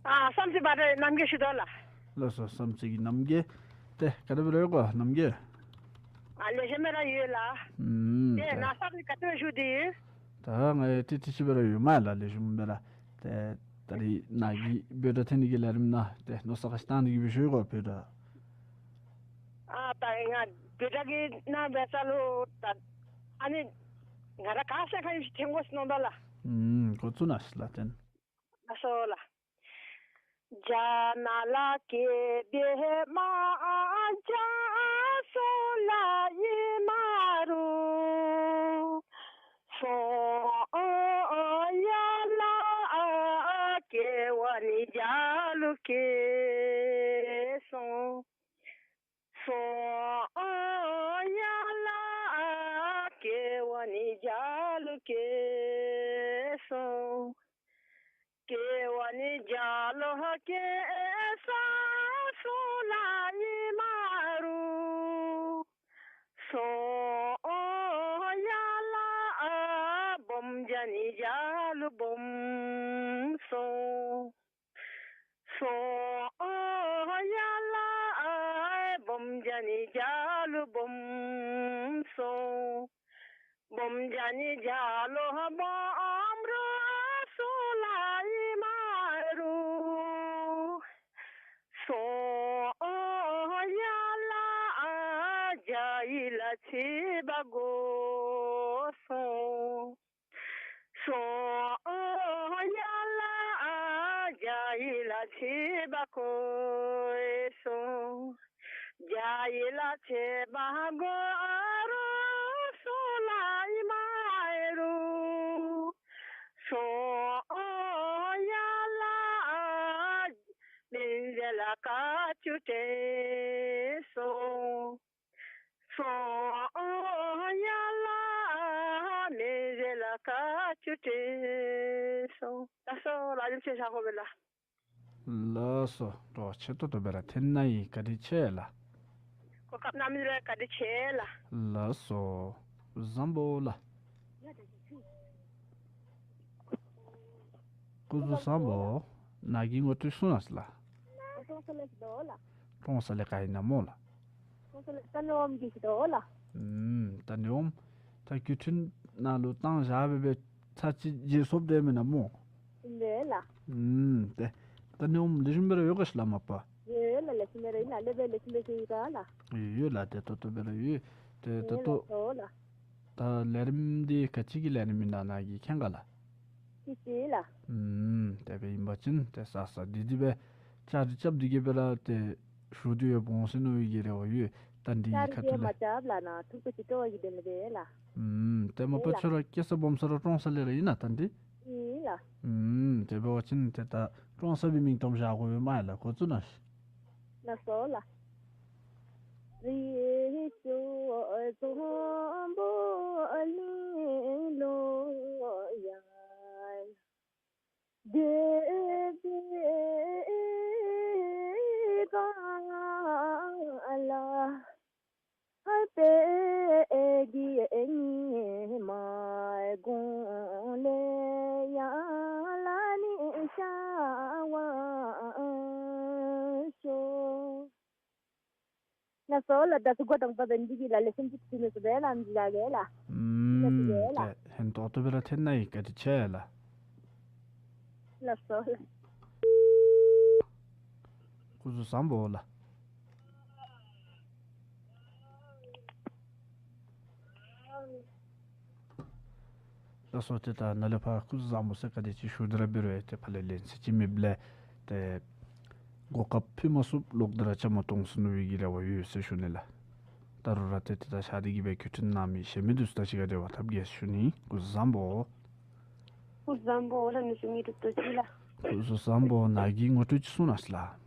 ཨ་བསམ་རྩེ་བ་ར་རྣམ་རྒྱལ་ཞུ་དོ་ལགས། ལགས་སོ། བསམ་རྩེ་གི་རྣམ་རྒྱལ། ཏེ་ག་དེ་སྦེ་ར་ཡོད་ག་རྣམ་རྒྱལ། ཨ་ལེགས་ཤོམ་སྦེ་ར་ཡོད་ལགས། ཨུམ། ཏེ་ཏེ་ནཱ་ས་གནས་ག་ཏེ་སྦེ་བཞུགས་ཏེ་ཡོད། ད་ང་ཡང་ཏེ་ཏེ་ཅིག་སྦེ་ར་ཡོད་མས་ལགས། ལེགས་ཤོམ་སྦེ་ར། ཏེ་ད་རིས་ནཱ་གིས་འབོད་སྒྲ་འཐེན་ནི་གི་ལས་རིམ་ནང་ཏེ་མནོ་བསམ་ག་ཅི་བཏང་ནི་གི་སྦེ་ཞུ་ཡི་ག་འབོད་སྒྲ། ཨ་ད་ང་འབོད་སྒྲ་གི་ནང་འབད་ས་ལུ་ད་ཨ་ནི་ང་ར་ག་ས་ག་ཡོད་ཅིག་འཐེན་དགོ་ཟེར་མནོ་དོ་ལགས། ཨུམ། འགོ་བཙུགས་གནང་ཤིག་ལགས་ཏེ། ལགས་སོ་ལགས། རྒྱ་ནག་ལ་སྐྱེས་པའི་རྨ་བྱ་སོང་ལ་ཨིན་མ་རུང་། སོང་ཡ་ལ་སྐྱེ་བ་ནི་རྒྱ་ལུ་སྐྱེས་སོང་། སོང་ཡ་ལ་སྐྱེ་བ་ནི་རྒྱ་ལུ་སྐྱེས་སོང་། སྐྱེ་བ་ནི་རྒྱ་ལུ་སྐྱེས་སོང་ལ་ཨིན་མ་རུང་། སོང་ཡ་ལ་སྦོམ་རྒྱ་ནི་རྒྱ་ལུ་སྦོམ་སོང་། སོང་ཡ་ལ་སྦོམ་རྒྱ་ནི་རྒྱ་ལུ་སྦོམ་སོང་། སྦོམ་རྒྱ་ནི་རྒྱ་ལུ་སྦོམ་རུང་སོང་ལ་ཨིན་མ་རུང་། སོང་ཡ་ལ་རྒྱ་ཡི་ལ་ཆད་པ་དགོ་སོང་། སོང་ཡ་ལ་རྒྱ་ཡི་ལ་ཆད་པ་དགོ་སོང་། རྒྱ་ཡི་ལ་ཆད་པ་དགོ་རུང་སོང་ལ་ཨིན་མ་རུང་། སོང་ཡ་ལ་མི་ཟེར་ལ་ཀ་ཅུ་སྤྲད་སོང་། སོང་ཡ་ལ་མི་ཟེར་ལ་ཀ་ཅུ་སྤྲད་སོང་། ལགས་སོ་ལགས། ལེགས་ཤོམ་ཤར་ཤོག་སྦེ་ལགས། ལགས་སོ། འགྲོ་ཆེ་ཏོག་ཏོ་སྦེ་ར་འཐེན་གནང་ཡི། བཀའ་དྲིན་ཆེ་ལགས། གོ་སྐབས་གནང་མི་ལུ་བཀའ་དྲིན་ཆེ་ལགས། ལགས་སོ། བཟང་པོ་ལགས། སྐུ་གཟུགས་བཟང་པོ། ནཱ་གིས་ངོ་སྤྲོད་གསུང་གནང་ཤིག་ལགས། ཀྲོང་གསར་ལས་ཞུ་དོ་ལགས། ཀྲོང་གསར་ལས་ག་ཨིན་ན་སྨོ་ལགས། ཀྲོང་གསར་ལས་རྟ་ནི་ཝམ་གྱིས་ཞུ་དོ་ལགས། ཨུམ། རྟ་ནི་ཝམ། ད་སྐུ་མདུན་ནང་ལུ་བཏང་བཞག་སྦེ་སྦེ་ཚར་གཅིག་མཇལ་སོངམ་དེ་མེན་ན་སྨོ། ཨིན་པས་ལགས། ཨུམ། ཏེ་རྟ་ནི་ཝམ་ལེགས་ཤོམ་སྦེ་ར་ཡོད་ག་ཤི་ལགས་མ་པ། ཡོད་ལགས། ལེགས་ཤོམ་སྦེ་ར་ཨིན་ལགས། ལེགས་སྦེ་ལེགས་ཤོམ་སྦེ་ཡོད་ལགས། ཏེ་ཏོག་ཏོ་སྦེ་ར་ཡོད། ཏེ་ཏོག་ཏོ། ཡོད་ལགས། ད་ལས་རིམ་འདི་ག་ཅི་གི་ལས་རིམ་ཨིན་ན་ནཱ་གིས་མཁྱེན་ག་ལགས། ཅིག་ཅིག་ལགས། ཨུམ། དེ་སྦེ་ཨིན་པ་ཅིན་ཏེ་ས་ས་འདི་འདི་སྦེ་ཅ་རི་རྐྱབ་འདི་གིས་སྦེ་ར་ཏེ་ཞུ་སྟེ་ཡོདཔ་འོང་ཟེར་མནོ་བའི་གི་རེ་བ་ཡོད། ད་འདི་ཤར་ཁ་གྱི་ཐུག་ལས། མ་བཅབ་ལགས་ན་ཐུག་པ་ཅིག་སྤྲོ་བ་གི་དོན་ལས་སྦེ་ལགས། ཨུམ། ཏེ་མ་པ་ཁྱོད་ར་སྐྱེས་ས་སྦོམ་ས་ར་ཀྲོང་གསར་ལས་ར་ཨིན་ན་ད་འདི། ཨིན་ལགས། ཨུམ། དེ་འབད་བ་ཅིན་ཏེ་ད་ཀྲོང་གསར་པའི་མིང་བཏོན་བཞག་དགོ་པས་མས་ལགས། གོ་ཚུགས་ན་ཤིག། ལགས་སོ་ལགས། རི་ཁྲོད་འཛོམས་པོ་གླིང་ལུ་ཡར། འདོད་པའི་བ་ལ། ཧ་པེ་གི་ཉི་མ་དགུང་ལས་ཡར་ལ་ནི་ཤར་བ་ཤོག། ལགས་སོ་ལགས། ད་ཚུ་འགོ་དང་པ་འབད་ནི་འདི་གིས་ལགས་ལེགས་ཤོམ་ཅིག་ཞུ་མི་ཚུགས་པས་ལགས། ཨམ་ཅིག་ལགས་གེ་ལགས། ཨུམ། ལགས་སོ་གེ་ལགས། ཏེ་ཧན་ཏོག་ཏོ་སྦེ་ར་འཐོན་ནི་ཨིན། བཀའ་དྲིན་ཆེ་ལགས། ལགས་སོ་ལགས། སྐུ་གཟུགས་བཟང་པོ་ལགས། ལགས་སོ། ཏེ་ད་ནཱ་ལས་ཕར་སྐུ་གཟུགས་བཟང་པོ་ཟེར་བཀའ་དྲིན་ཆེ་ཞུ་སྟེ་ར་འབད་རུང་ཏེ་ཕར་ལས་ལན་ཟེར་ཅིག་མེདཔ་ལས་ཏེ་གོ་སྐབས་ཕུལ་མ་ཚུགསཔ་ལོག་སྟེ་ར་བཅའ་མར་གཏོགས་སོང་ནུག་པའི་གི་རེ་བ་ཡོད་ཟེར་ཞུ་ནི་ལགས། ད་རུང་ར་ཏེ་ཏེ་ད་ཤར་ཏེ་གི་སྦེ་བཀའ་དྲིན་གནང་མི་གཞན་མི་འདི་ཚུ་དང་གཅིག་ཁར་འབྲེལ་བ་འཐབ་གེ་ཞུ་ནི། སྐུ་གཟུགས་བཟང་པོ། སྐུ་གཟུགས་བཟང་པོ་ལགས། ནུ་གཅུང་དངོས་གྲུབ་རྡོ་རྗེ་ལགས། སྐུ་གཟུགས་བཟང་པོ། ནཱ་གི་ངོ་སྤྲོད་ཅིག་གསུང་གནང་ཤིག་ལགས།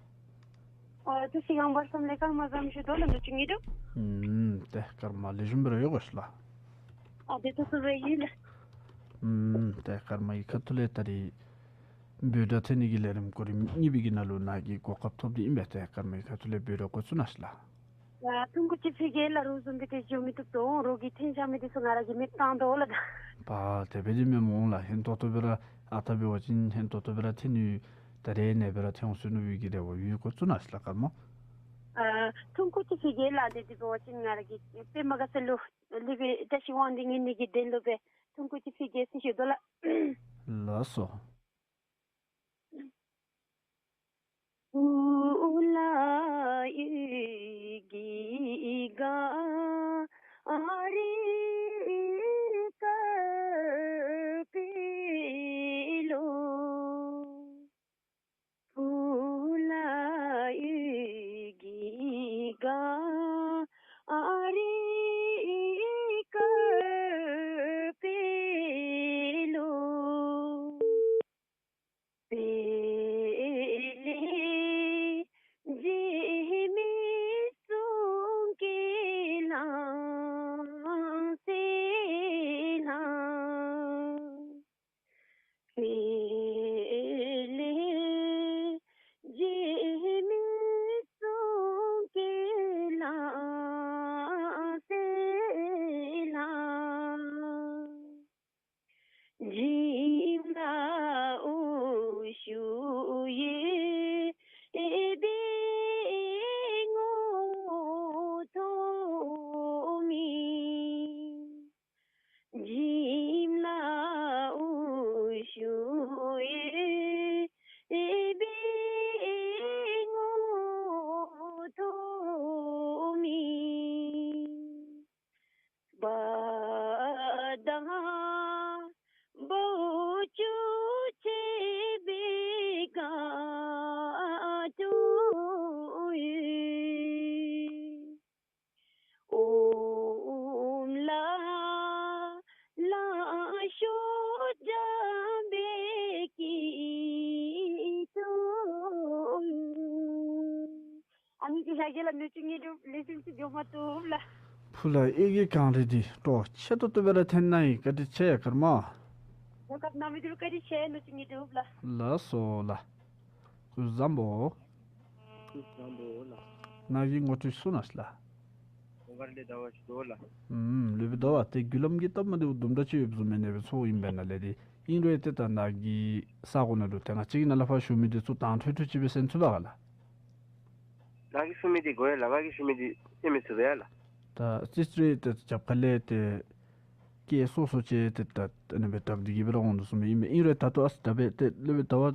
ཨ་ད་ཅི་ཡང་བར་མཚམས་ལས་ཀརྨ་བཟང་ཞུ་དོ་ལགས་ནུ་གཅུང་དངོས་གྲུབ། ཨུམ། ཏེ་ཀརྨ་ལེགས་ཤོམ་སྦེ་ར་ཡོད་ག་ཤིག་ལགས། ཨ་དེ་ཏོག་ཏོ་སྦེ་ཡོད་ལགས། ཨུམ། ཏེ་ཀརྨ་གི་ཁ་ཐུག་ལས་ད་རིས་འབོད་སྒྲ་འཐེན་ནི་གི་ལས་རིམ་གོ་རིམ་གཉིས་པའི་གི་ནང་ལུ་ནཱ་གི་གོ་སྐབས་ཐོབ་སྟེ་ཨིན་པས། ཏེ་ཀརྨ་གི་ཁ་ཐུག་ལས་འབོད་སྒྲ་གོ་ཚུགས་གནང་ཤིག་ལགས། ཡ་ཐུང་ཀུ་ཅིག་ཕི་གེ་ལགས། རོགས་བཟུམ་སྦེ་ཏེ་འགྱོ་མི་བཏུབ་དོ། རོགས་ཀྱིས་འཐེན་བཞག་མི་འདི་ཚུ་ང་ར་གིས་མེདཔ་བཏང་དོ་ལགས་ད། པ་དེ་སྦེ་འདི་མེན་མས་ལགས། ཧན་ཏོག་ཏོ་སྦེ་ར་ཨ་རྟག་འབད་བ་ཅིན་ཧན་ཏོག་ཏོ་སྦེ་ར་འཐེན་ནི་ད་རེས་ནངས་པ་ར་འཐེན་འོང་ཟེར་ནུག་པའི་གི་རེ་བ་ཡོད། གོ་ཚུགས་གནང་ཤིག་ལགས་ཀརྨ། ཨ་ཐུང་ཀུ་ཅིག་ཕི་གེ་ལགས། ཏེ་དེ་འབད་བ་ཅིན་ང་ར་གིས་དཔེ་མ་དགའ་ས་ལུ་ལུས་པའི་བཀྲ་ཤིས་དབང་འདུས་ཉན་ནི་གི་དོན་ལུ་སྦེ་ཐུང་ཀུ་ཅིག་ཕི་གེ་ཟེར་ཞུ་དོ་ལགས། ལགས་སོ། ཕུ་ལ་གཡུ་གི་ག་རི་དཀར་པོའི་ལོ། ཕུ་ལ་གཡུ་གི་ག་རི་དཀར་པོའི་ལོ། དཔལ་ལྡན་འཇིགས་མེད་གསུང་གི་ལྷ་སྲས་ལྷ། དཔལ་ལྡན་འཇིགས་མེད་གསུང་གི་ལྷ་སྲས་ལྷ། འཇིགས་ལ་འོད་ཞུ་ཡོད་པའི་ངོ་ཐོག་མེད། འཇིགས་ལ་འོད་ཞུ་ཡོད་པའི་ངོ་ཐོག་མེད། བ་དང་བ་ཅུང་ཆད་པའི་དགའ་སྟོན་ཡོད། ཨོམ་ལ་ལ་ཤོག་འཇམ་པའི་སྐྱིད་སྟོན་ཡོད། ཨ་ནི་ཅིག་ལྷག་གེ་ལགས། ནུ་གཅུང་དངོས་གྲུབ་ལེགས་ཤོམ་ཅིག་འགྱོ་མ་བཏུབ་ལགས། ཕུ་ལ་གཡུ་གི་གངས་རི་འདི་སྤྲོ་ཆེ་ཏོག་ཏོ་སྦེ་ར་འཐེན་གནང་ཡི། བཀའ་དྲིན་ཆེ་ཀརྨ། གོ་སྐབས་གནང་མི་འདི་ལུ་བཀའ་དྲིན་ཆེ་ནུ་གཅུང་དངོས་གྲུབ་ལགས། ལགས་སོ་ལགས། སྐུ་གཟུགས་བཟང་པོ། སྐུ་གཟུགས་བཟང་པོ་ལགས། ནཱ་གི་ངོ་སྤྲོད་གསུང་གནང་ཤིག་ལགས། མོང་སྒར་ལས་ཟླ་བ་ཞུ་དོ་ལགས། ཨུམ། ལུས་པའི་ཟླ་བ་ཏེ་རྒྱུ་ལམ་གྱི་སྟབས་མ་བདེཝ་དུམ་གྲ་ཅིག་ཡོདཔ་བཟུམ་མས། ཨ་ནི་སྦེ་ཚོརཝ་ཨིན་པས་ན་ལས་འདི། ཨིན་རུང་ཏེ་ད་ནཱ་གི་ས་གོ་ནང་ལུ་ཏེ་ང་བཅས་ཀྱིས་ནཱ་ལས་ཕར་ཞུ་མི་འདི་ཚུ་དྭངས་འཕྲོས་འཕྲོས་ཅིག་སྦེ་གསན་ཚུགས་པས་ག་ལགས། ནཱ་གིས་ཞུ་མི་འདི་གོ་ཡི་ལགས། ང་གིས་ཞུ་མི་འདི་གསན་མི་ཚུགས་པས་ལགས། ད་ཙི་ཙི་རེ་ཏེ་རྒྱབ་ཁ་ལས་ཏེ་སྐད་སོ་སོ་ཅིག་ཏེ་ད་ཨ་ནི་སྦེ་དྲག་སྟེ་གི་སྦེ་ར་འོང་དོ་བཟུམ་ཨིན་པས། ཨིན་རུང་ད་ལྟོ་ཨ་ཙི་དྲག་སྦེ་ཏེ་ལུས་པའི་ཟླ་བ་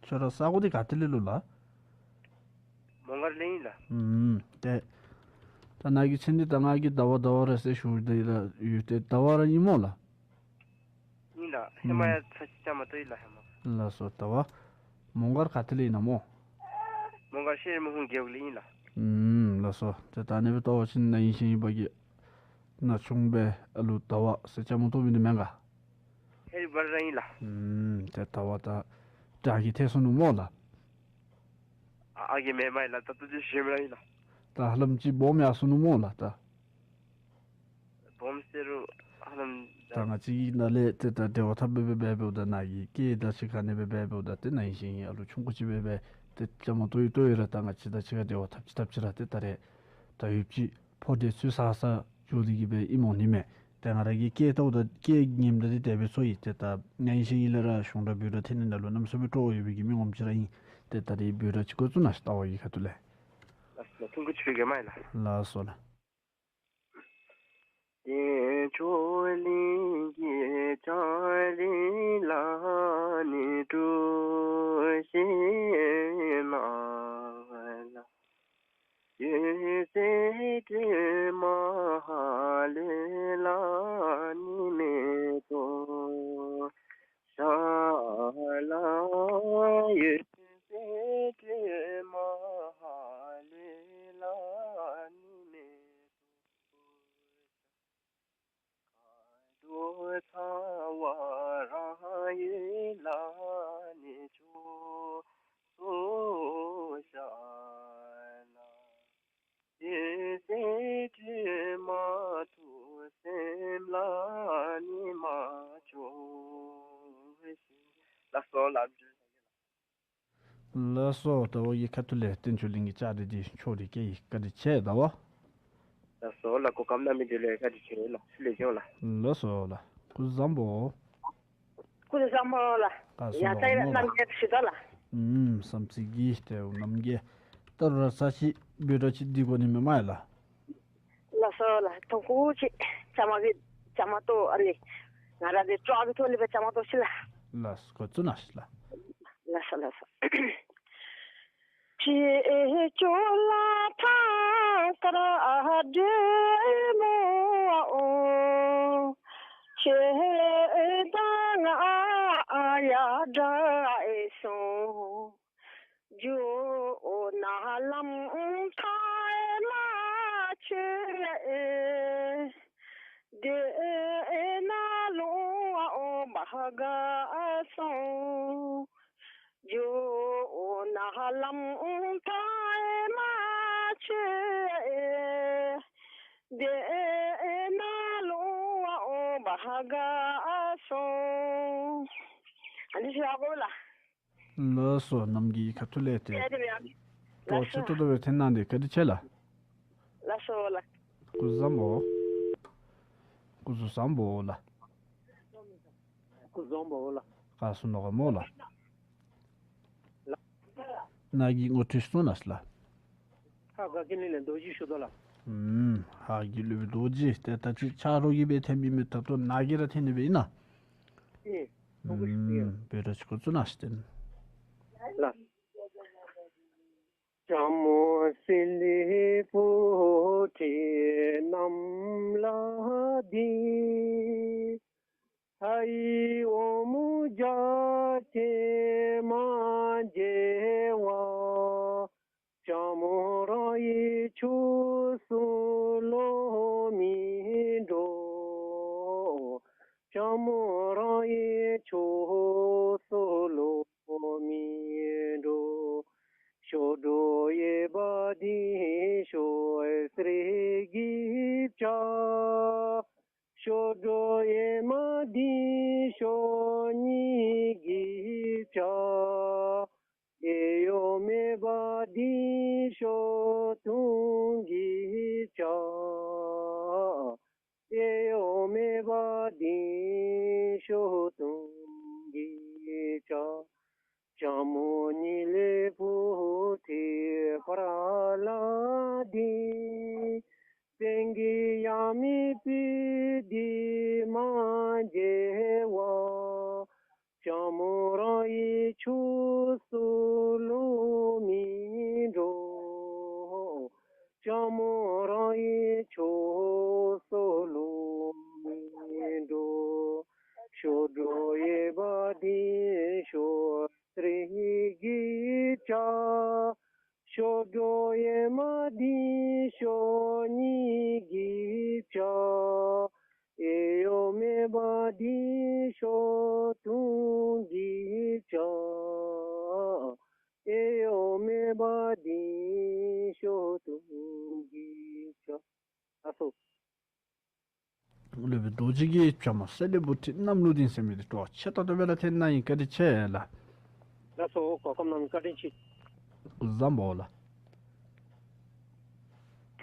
ཁྱོད་ར་ས་གོ་འདི་ག་ཏེ་ལས་ལོ་ལགས། མོང་སྒར་ལས་ཨིན་ལགས། ཨུམ། ཏེ་ད་ནཱ་གི་མཚན་འདི་ད་ང་གིས་ཟླ་བ་ཟླ་བ་ར་ཟེར་ཞུ་སྟེ་ར་ཡོད། ཏེ་ཟླ་བ་ར་ཨིན་མས་ལགས། ཨིན་ལགས། ཧེ་མ་ཡང་ཚར་གཅིག་བཅའ་མར་གཏོགས་ཡི་ལགས་ཧེ་མ། ལགས་སོ། ད་བ་མོང་སྒར་ག་ཏེ་ལས་ཨིན་ན་མོ། མོང་སྒར་ཤེས་རིག་དམག་དཔུང་རྒེད་འོག་ལས་ཨིན་ལགས། ཨུམ། ལགས་སོ། ཏེ་ད་ཨ་ནི་སྦེ་བལྟ་བ་ཅིན་ན་ཧིང་ཤིང་ཧིང་པ་གི་ན་ཆུང་སྦེ་ཨ་ལུ་ཟླ་བ་ཟེར་བཅའ་མར་གཏོགས་མི་འདི་མེན་ག། ཧེ་རི་བར་ར་ཨིན་ལགས། ཨུམ་ཏེ་ཟླ་བ་ད་དགྲ་གིས་ཐལ་སོ་ནུག་སྨོ་ལགས། ཨ་ཨ་གི་མེན་མས་ལགས། ད་ལྟོ་ཅིག་ཞིམ་ར་ཨིན་ལགས། ད་ཧ་ལམ་ཅིག་སྦོམ་ཡར་སོ་ནུག་སྨོ་ལགས་ད། སྦོམ་ཟེར་རུང་ཧ་ལམ་ད་ང་བཅས་ཀྱི་ནང་ལས་ཏེ་ད་འབྲེལ་བ་འཐབ་སྦེ་འབད་འབདཝ་ད་ནཱ་གི་སྐད་དང་གཅིག་ཁར་ཨ་ནི་སྦེ་འབད་འབདཝ་ད་ཏེ་ན་ཧིང་ཤིང་ཧིང་ཨ་ལུ་ཆུང་ཀུ་ཅིག་སྦེ་འབད་ཏེ་བཅའ་མར་གཏོགས་ཡི་གཏོགས་ཡི་ར་ད་ང་བཅས་དང་གཅིག་ཁར་འབྲེལ་བ་འཐབ་ཅི་འཐབ་ཅི་ར་ཏེ་ད་རེས་ད་ཡུདཔ་ཅིག་ཕོ་འདི་ཚུ་ས་ས་འགྱོ་སྟེ་གི་སྦེ་ཨིནམ་འོང་ནི་མས། ཏེ་ང་ར་གིས་སྐད་བཏབ་ད་སྐད་ཉནམ་ད་འདི་དེ་སྦེ་ཚོར་ཡི། ཏེ་ད་ན་ཧིང་ཤིང་ཧིང་ལས་ར་གཞུང་དང་འབོད་སྒྲ་འཐེན་ནི་ནང་ལུ་གནམ་མེད་ས་མེད་སྤྲོ་བ་ཡོད་པའི་གི་མི་ངོམ་ཅིག་ར་ཨིན། ཏེ་ད་རེས་འབོད་སྒྲ་ཅིག་འགོ་བཙུགས་གནང་ཤིག། ལྟ་བ་གི་ཁ་ཐུག་ལས། ལགས་སོ་ལགས། ཐུང་ཀུ་ཅིག་ཕུལ་གེ་མས་ལགས། ལགས་སོ་ལགས། དལ་འབྱོར་གླིང་གི་ལྕང་རི་ལ་ནི་གྲུ་བཞི་མ་ལ། འོད་ཟེར་སྒྲོན་མ་ལུས་ལ་ནི་མེ་ཏོག་ཤར་ལ། འོད་ཟེར་སྒྲོན་མ་ལུས་ལ་ནི་མེ་ཏོག་དུ་ཚང་བ་རང་ཡུལ་ལ་ནི་ཕྱོགས་སུ་ཤར་ལ། འོད་ཟེར་སྒྲོན་མ་ཐུགས་སེམས་ལ་ནི་མ་ཆོས་ཤིང་། ལགས་སོ་ལགས། ལགས་སོ། ཟླ་བ་གི་ཁ་ཐུག་ལས་བསྟན་ཆོས་གླིང་གི་ལྕགས་རི་འདི་ཕྱོགས་རིས་བསྐྱལ་ཡི། བཀའ་དྲིན་ཆེ་ཟླ་བ། ལགས་སོ་ལགས། གོ་སྐབས་གནང་མི་འདི་ལུ་བཀའ་དྲིན་ཆེ་ལགས། ལེགས་སོ་ལགས། ལགས་སོ་ལགས། སྐུ་གཟུགས་བཟང་པོ། སྐུ་གཟུགས་བཟང་པོ་ལགས། ཨ་ཡ་ཙི་ལགས་རྣམ་རྒྱལ་ཞུ་དོ་ལགས། ཨུམ་བསམ་རྩེ་གི་ཏེ་རྣམ་རྒྱལ་ད་རུང་ར་ས་ཅིག་འབོད་སྒྲ་ཅིག་འདི་གོ་ནི་མས་མ་ལགས། ལགས་སོ་ལགས། ཐུང་ཀུ་ཅིག་བཅའ་མར་གི་བཅའ་མར་གཏོགས་ཨ་ནི་ང་ར་གི་སྤྲོ་བ་གི་ཐོག་ལས་སྦེ་བཅའ་མར་གཏོགས་ཤིག་ལགས། ལགས་སོ། འགོ་བཙུགས་གནང་ཤིག་ལགས། ལགས་སོ་ལགས་སོ། ཕྱི་ཕྱོགས་ལ་ཐང་དཀར་སྒྲོལ་མོ་འོ། ཁྱེད་དང་ང་ཡར་འདྲ་སོང་། འགྱོ་ན་ལམ་ཐག་མ་ཆོད། དེ་ནང་ལུ་འོ་བ་དགའ་སོང་། འགྱོ་ན་ལམ་ཐག་མ་ཆོད། དེ་ནང་ལུ་འོ་བ་དགའ་སོང་། ཨ་ནི་ཞུ་དགོ་ལགས། ལགས་སོ། རྣམ་རྒྱལ་གྱི་ཁ་ཐུག་ལས་ཏེ་ཏེ་དེ་ཡང་ལགས་སོ། ཏོག་ཙམ་ཏོག་ཏོ་སྦེ་འཐེན་གནང་སྟེ། བཀའ་དྲིན་ཆེ་ལགས། ལགས་སོ་ལགས། སྐུ་གཟུགས་བཟང་པོ། སྐུ་གཟུགས་བཟང་པོ་ལགས། སྐུ་གཟུགས་བཟང་པོ་ལགས། ག་སུ་ནོ་ག་མོ་ལགས། ནཱ་གིས་ངོ་སྤྲོད་ཞུ་གནང་ལགས། ཧཱ་ག་གི་ལུ་ལས་རྡོ་རྗེ་ཞུ་དོ་ལགས། ཨུམ་ཧཱ་གི་ལུ་སྦེ་རྡོ་རྗེ། ཏེ་ད་ཅི་ཆ་རོགས་ཀྱིས་སྦེ་འཐེན་མི་མེད། ད་ལྟོ་ནཱ་གིས་ར་འཐེན་ནི་སྦེ་ཨིན་ན། ཨེ། ཨུམ་འབོད་སྒྲ་ཅིག་འགོ་བཙུགས་གནང་ཤིག་ཏེ། ལགས། ལྕམ་མོ་གསེར་ལེབ་བུ་ཁྲིད་གནམ་ལ་འདི། ལྷའི་འོག་མིན་རྒྱ་ཆེར་མ་མཇལ་བར། ལྕམ་མོ་རང་ཡི་ཕྱོགས་སུ་ལོག་མི་འགྲོ། ལྕམ་མོ་རང་ཡི་ཕྱོགས་སུ་ལོག་མི་འགྲོ། ཕྱོགས་འགྲོ་ཡི་བ་འདི་ཕྱོགས་གསེར་གྱིས་བྱ། ཕྱོགས་འགྲོ་ཡི་མ་འདི་ཕྱོགས་ཉིད་ཀྱིས་བྱ། ཨེ་ཡོད་མེད་བ་འདི་ཕྱོགས་སྟོང་གིས་བྱ། ཨེ་ཡོད་མེད་བ་འདི་ཕྱོགས་སྟོང་གིས་བྱ། ལྕམ་མོ་ཉི་ལེབ་བུ་ཁྲིད་པར་ལ་འདི། སེང་གེ་ཡང་མི་སྤུན་འདི་མ་མཇལ་བར། ལྕམ་མོ་རང་ཡི་ཕྱོགས་སུ་ལོག་མི་འགྲོ། ལྕམ་མོ་རང་ཡི་ཕྱོགས་སུ་ལོག་མི་འགྲོ། ཕྱོགས་འགྲོ་ཡི་བ་འདི་ཕྱོགས་གསེར་གྱིས་བྱ། ཅོག་གྲོགས་ཡེ་མ་བདེ་ཤོས་གཉིས་ཀྱི་ཕྱོགས། ཨེ་ཡོ་མེད་པ་བདེ་ཤོས་དུང་གི་ཕྱོགས། ཨེ་ཡོ་མེད་པ་བདེ་ཤོས་དུང་གི་ཕྱོགས། ལགས་སོ། སློབ་དཔོན་རྡོ་རྗེ་གི་བྱམས་པ་སེ་ལེ་བུ་ཁྲིད་རྣམ་ལུགས་འདི་ཟེར་མི་འདི་སྤྲོ་ཆེ་ཏོག་ཏོ་སྦེ་ར་ཐོན་གནང་ཡི། བཀའ་དྲིན་ཆེ་ལགས། ལགས་སོ། གོ་སྐབས་གནང་བཀའ་དྲིན་ཆེ། བཟང་པོ་ལགས།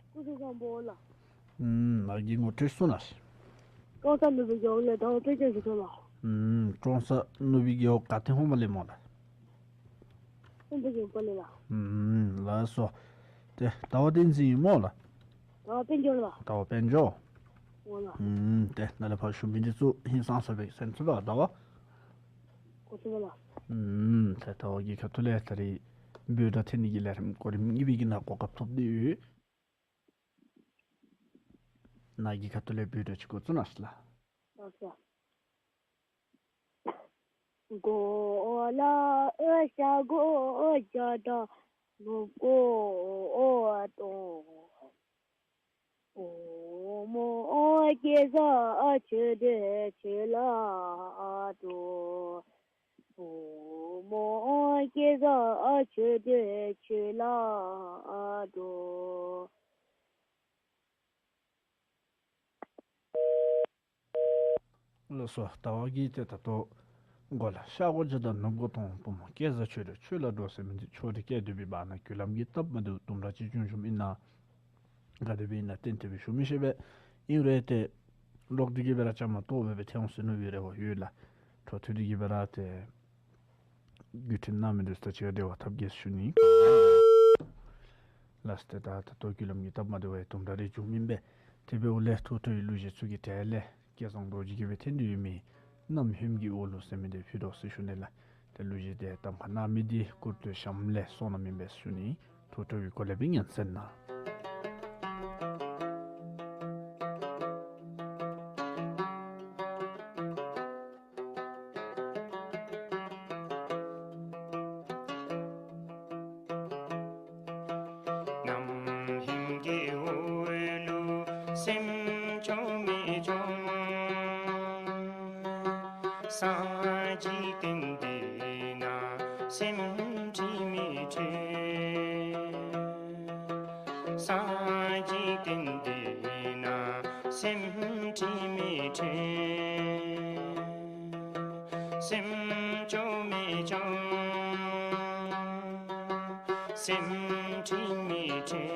སྐུ་གཟུགས་བཟང་པོ་ལགས། ཨུམ་ང་གིས་ངོ་སྤྲོད་ཞུ་ནི། ཀྲོང་གསར་ནུབ་སྦིས་རྒེད་འོག་ལས་ཟླ་བ་དཔལ་འབྱོར་ཞུ་དོ་ལགས། ཨུམ་ཀྲོང་གསར་ནུབ་སྦིས་རྒེད་འོག་ག་ཏེ་ཧོངས་པ་ལས་སྨོ་ལགས། ཧོངས་པ་ལས་སྨོ་ལགས། ཨུམ་ལགས་སོ། ཏེ་ཟླ་བ་བསྟན་འཛིན་ཨིན་སྨོ་ལགས། ཟླ་བ་དཔལ་འབྱོར་ལགས། ཟླ་བ་དཔལ་འབྱོར། འོང་ལགས། ཨུམ་ཏེ་ནཱ་ལས་ཕར་ཞུ་མི་འདི་ཚུ་ཧིང་སངས་ས་སྦེ་གསན་ཚུགས་པས་ཟླ་བ། གོ་ཚུགས་པས་ལགས། ཨུམ་ཏེ་ཟླ་བ་གི་ཁ་ཐུག་ལས་ད་རིས་འབོད་སྒྲ་འཐེན་ནི་གི་ལས་རིམ་གོ་རིམ་གཉིས་པའི་གི་ནང་གོ་སྐབས་ཐོབ་སྟེ་ཡོད། ནཱ་གི་ཁ་ཐུག་ལས་འབོད་སྒྲ་ཅིག་གོ་ཚུགས་ན་ལགས། ལགས་སོ། གོ་ལ་འོད་ཞགས་སྒོ་བརྒྱ་དང་ནོར་བུ་འོད་སྟོང་། བུ་མོ་སྐལ་བཟང་ཁྱོད་འདྲ་ཁྱོད་ལ་འགྲོ། བུ་མོ་སྐལ་བཟང་ཁྱོད་འདྲ་ཁྱོད་ལ་འགྲོ། ལགས་སོ། ཟླ་བ་གིས་ཏེ་ད་ལྟོ་གོ་ལ་ཤར་སྒོ་བརྒྱ་དང་ནུབ་སྒོ་སྟོང་། བུ་མོ་སྐལ་བཟང་ཁྱོད་འདྲ་ཁྱོད་ལ་འགྲོ་ཟེར་མི་འདི་ཕྱོགས་རིས་བསྐལ་དུས་པའི་བར་ན་རྒྱུ་ལམ་གྱི་སྟབས་མ་བདེཝ་དུམ་གྲ་ཅིག་བྱུང་བྱུངམ་ཨིན་ན། ག་དེ་སྦེ་ཨིན་ན་ཏན་ཏན་སྦེ་ཞུ་མི་ཤེས་པས། ཨིན་རུང་ཏེ་ལོག་སྟེ་གི་སྦེ་ར་བཅའ་མར་གཏོགས་སྦེ་སྦེ་ཐོན་འོང་ཟེར་མནོ་བའི་རེ་བ་ཡོད་ལགས། འཕྲོ་མཐུད་དེ་གི་སྦེ་ར་ཏེ་བརྒྱུད་འཕྲིན་གནང་མི་འདི་ཚུ་དང་གཅིག་ཁར་འབྲེལ་བ་འཐབ་གེ་ཟེར་ཞུ་ནི། ལགས་སོ། ཏེ་ད་ད་ལྟོ་རྒྱུ་ལམ་གྱི་སྟབས་མ་བདེ་བ་ཡང་དུམ་གྲ་རེ་བྱུངམ་ཨིན་པས། དེ་འབདཝ་ལས་ཐུགས་སྤྲོ་བའི་གླུ་གཞས་ཚུ་གི་གྲས་ལས་སྐལ་བཟང་རྡོ་རྗེ་གིས་སྦེ་འཐེན་ཏེ་ཡོད་མི་གནམ་ཧོནམ་གྱི་འོག་ལུ་ཟེར་མི་འདི་ཕུལ་དོ་ཟེར་ཞུ་ནི་ལགས། ཏེ་གླུ་གཞས་འདི་གཏམ་ཁ་གནང་མི་འདི་སྐུར་སྟོད་གཤམ་ལས་བསོད་ནམས་ཨིན་པས་ཟེར་ཞུ་ནི། ཐུགས་སྤྲོ་བའི་སྒོ་ལས་སྦེ་ཉན་གསན་གནང་། གནམ་ཧོནམ་གྱི་འོག་ལུ་སེམས་སྐྱོ་མི་སྐྱོ། ས་འཇིག་རྟེན་འདི་ན་སེམས་འཁྲུལ་མི་འཁྲུལ། ས་འཇིག་རྟེན་འདི་ན་སེམས་འཁྲུལ་མི་འཁྲུལ། སེམས་སྐྱོ་མི་སྐྱོ། སེམས་འཁྲུལ་མི་འཁྲུལ།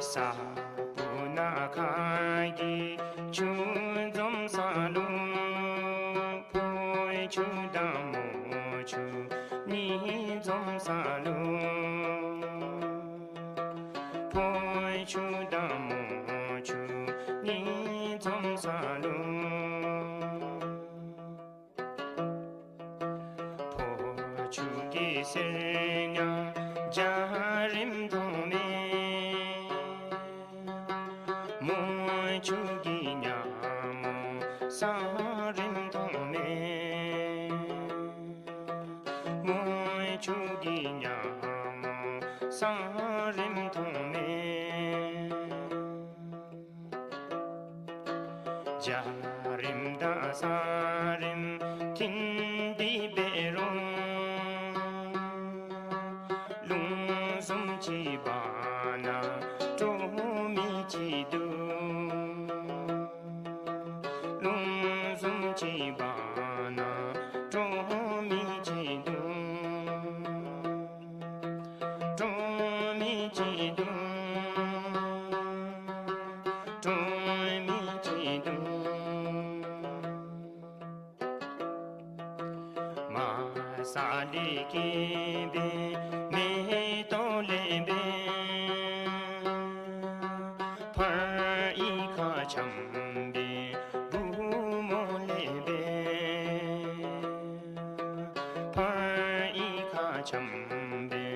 ས་སྤུ་ན་ཁ་གི་ཆུ་འཛོམས་ས་ལུ། ཕོ་ཆུ་དང་མོ་ཆུ་གཉིས་འཛོམས་ས་ལུ། ཕོ་ཆུ་དང་མོ་ཆུ་གཉིས་འཛོམས་ས་ལུ། ཕོ་ཆུ་གི་གསེར་ཉ་འཇའ་རིསམོ་མཐོང་མས། མོ་ཆུ་གི་ཉ་མོ་ས་རིསམོ་མཐོང་མས། མོ་ཆུ་གི་ཉ་མོ་ས་རིསམོ་མཐོང་མས། འཇའ་རིསམོ་དང་ས་རིསམོ་མཐུན་ཏེ་འབད་རུང་། རླུང་བཟུམ་ཅིག་འབག་ན་དཀྲོག་མི་ཅིག་འདུག། རླུང་བཟུམ་ཅིག་འབག་ན་དཀྲོག་མི་ཅིག་འདུག། དཀྲོག་མི་ཅིག་འདུག། དཀྲོག་མི་ཅིག་འདུག། མ་ས་ལས་སྐྱེས་པའི་མེ་ཏོག་ལེན་པས། ཕར་གཡུས་ཁ་འཁྱམས་པའི་བུ་མོ་ལེན་པས། ཕར་གཡུས་ཁ་འཁྱམས་པའི་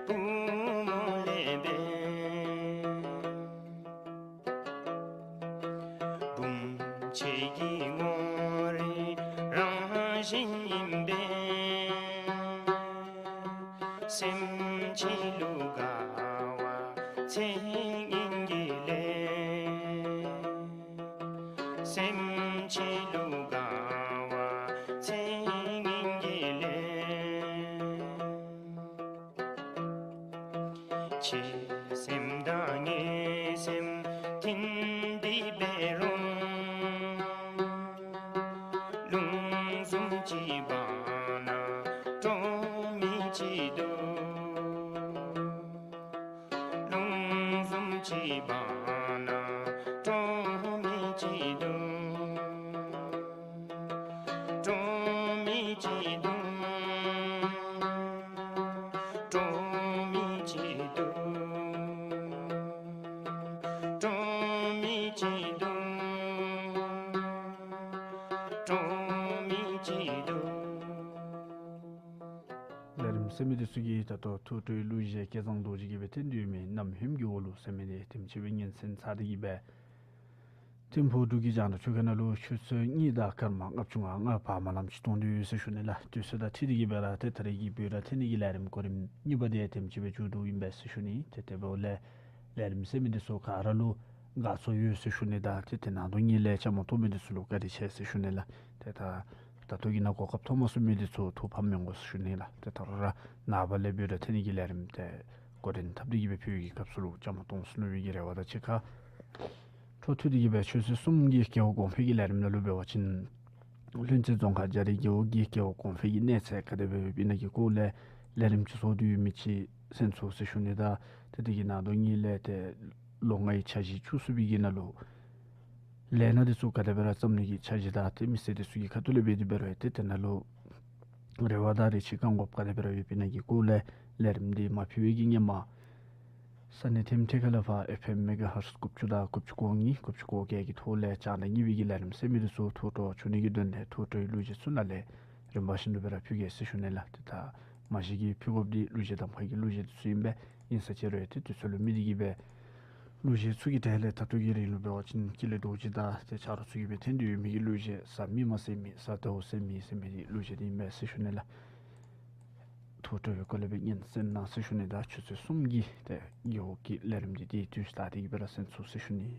བུ་མོ་ལེན་པས། བུམོ་ཁྱེད་ཀྱི་ངོ་རིས་རང་བཞིན་ཨིན་པས། སེམས་ཅན་ལུ་དགའ་བ་མཚན་སྙན་གྱི་ལས། སེམས་ཅན་ལུ་དགའ་བ་མཚན་སྙན་གྱི་ལས། ཁྱེད་སེམས་དང་ངེའི་སེམས་མཐུན་འདི་འབད་རུང་། རླུང་བཟུམ་ཅིག་འབག་ན་དྲོ་མི་ཅིག་འདུག། རླུང་བཟུམ་ཅིག་འབག་ན་དྲོ་མི་ཅིག་འདུག། དྲོ་མི་ཅིག་འདུག། དྲོ་མི་ཅིག་འདུག། དྲོ་མི་ཅིག་འདུག། དྲོ་མི་ཅིག་འདུག། ལས་རིམ་གསན་མི་འདི་ཚུ་གིས་ད་ལྟོ་ཐུགས་སྤྲོའི་གླུ་གཞས་སྐལ་བཟང་རྡོ་རྗེ་གིས་སྦེ་འཐེན་ཏེ་ཡོད་མི་ནམ་ཧེམ་གྱི་འོག་ལུ་ཟེར་མི་འདི་དེམ་ཅིག་སྦེ་ཉན་གསན་ཚར་ཏེ་གིས་སྦེ་ཐིམ་ཕུག་འབྲུག་གི་རྒྱང་བསྒྲགས་ཆོས་ཁང་ནང་ལུ་ཆུ་ཚོད་གཉིས་དང་སྐར་མ་ལྔ་བཅུ་ང་ལྔ་བར་མ་ལམ་ཅིག་གཏང་དོ་ཡོད་ཟེར་ཞུ་ནི་ལགས། དུས་ཚོད་དང་འཁྲིལ་ཏེ་གིས་སྦེ་ར་ཏེ་ད་རེས་ཀྱི་འབོད་སྒྲ་འཐེན་ནི་གི་ལས་རིམ་གོ་རིམ་གཉིས་པ་འདི་དེམ་ཅིག་སྦེ་མཇུག་བསྡུཝ་ཨིན་པས་ཟེར་ཞུ་ནི། ཏེ་དེ་འབདཝ་ལས་ལས་རིམ་གསན་མི་འདི་ཚུ་ག་ར་ལུ་དགའ་ཚོར་ཡོད་ཟེར་ཞུ་ནི་དང་ཏེ་དེ་ནང་དོན་གཉིས་ལས་བཅའ་མར་གཏོགས་མི་འདི་ཚུ་ལུ་བཀའ་དྲིན་ཆེ་ཟེར་ཞུ་ནི་ལགས། ཏེ་ད་ད་ལྟོ་གི་ནང་གོ་སྐབས་ཐོབ་མ་ཚུགས་མི་འདི་ཚུ་ཐུགས་ཕམ་མི་དགོ་ཟེར་ཞུ་ནི་ལགས། ཏེ་ད་རུང་ར་ནངས་པ་ལས་འབོད་སྒྲ་འཐེན་ནི་གི་ལས་རིམ་འདི་འགོ་འདྲེན་འཐབ་སྟེ་གིས་སྦེ་ཕུལ་བའི་སྐབས་སུ་ལུ་བཅའ་མར་གཏོགས་ཚུགས་ནི་གི་རེ་བ་དང་གཅིག་ཁར་འཕྲོ་མཐུད་དེ་གིས་སྦེ་ཆོས་སྲིད་གསུམ་གྱི་རྒྱལ་བ་གོང་འཕེལ་གྱི་ལས་རིམ་ནང་ལུ་འབད་བ་ཅིན་ལྷུན་རྩེ་རྫོང་ཁག་རྒྱ་རས་རྒེད་འོག་གི་རྒྱལ་བ་གོང་འཕེལ་གྱི་གནས་ཚད་ག་དེ་སྦེ་ཡོདཔ་ཨིན་ན་གི་སྐོར་ལས་ལས་རིམ་ཅིག་བཟོ་སྟེ་ཡོད་མི་ཅིག་གསན་ཚུགས་ཟེར་ཞུ་ནི་དང་ཏེ་དེ་གི་ནང་དོན་གཉིས་ལས་ཏེ་ལོ་ལྔའི་འཆར་གཞི་བཅུ་གསུམ་པའི་གི་ནང་ལུ་ལས་སྣ་འདི་ཚུ་ག་དེ་སྦེ་ར་བརྩམ་ནི་གི་འཆར་གཞི་དང་ཏེ་མི་སེར་འདི་ཚུ་གི་ཁ་ཐུག་ལས་འབད་དེ་འབད་རུང་ཏེ་དེ་ནང་ལུ་རེ་བ་དང་རེ་ཆེ་བསྐང་དགོཔ་ག་དེ་སྦེ་ར་ཡོདཔ་ཨིན་ན་གི་སྐོར་ལས་ལས་རིམ་འདི་མ་ཕུལ་བའི་གི་སྔོན་མ་ས་གནས་ཐིམ་ཐེ་ཁ་ལ་ཕར་ཨེཕ་ཨེམ་མེ་ག་ཧར་ཊི་དགུ་བཅུ་དང་དགུ་བཅུ་གོ་གཉིས་དགུ་བཅུ་གོ་བརྒྱད་ཀྱི་ཐོག་ལས་རྒྱང་བསྒྲགས་གཉིས་པའི་གི་ལས་རིམ་གསན་མི་འདི་ཚུ་ཐུགས་སྤྲོ་བྱུང་ནི་གི་དོན་ལས་ཐུགས་སྤྲོའི་གླུ་གཞས་ཚུ་ནང་ལས་རིམ་པ་བཞིན་དུ་སྦེ་ར་ཕུལ་གེ་ཟེར་ཞུ་ནི་ལགས། ཏེ་ད་མ་གཞི་གི་ཕུལ་དགོཔ་འདི་གླུ་གཞས་གདམ་ཁ་གི་གླུ་གཞས་འདི་ཚུ་ཨིན་པས། ཨིན་ས་ཅི་རུང་ཏེ་དུས་ཚོད་ལུ་མི་དེ་གིས་སྦེ་གླུ་གཞས་ཚུ་གི་གྲས་ལས་ད་ལྟོ་གི་རིང་ལུ་འབད་བ་ཅིན་ཀུན་ལེགས་རྡོ་རྗེ་དང་ཏེ་ཆ་རོགས་ཚུ་གིས་སྦེ་འཐེན་ཏེ་ཡོད་མི་གི་གླུ་གཞས་བཟའ་མི་མ་ཟད་མི་བཟའ་དོ་ཟེར་མི་ཟེར་མི་གླུ་གཞས་འདི་ཨིན་པས་ཟེར་ཞུ་ནི་ལགས། ཐུགས་སྤྲོ་བའི་སྒོ་ལས་སྦེ་ཉན་གསན་གནང་ཟེར་ཞུ་ནི་དང་ཆུ་ཚོད་གསུམ་གྱི་ཏེ་རྒེད་འོག་གི་ལས་རིམ་འདི་ཏེ་དུས་ཚོད་དང་འཁྲིལ་ཏེ་གིས་སྦེ་ར་གསན་ཚུགས་ཟེར་ཞུ་ནི།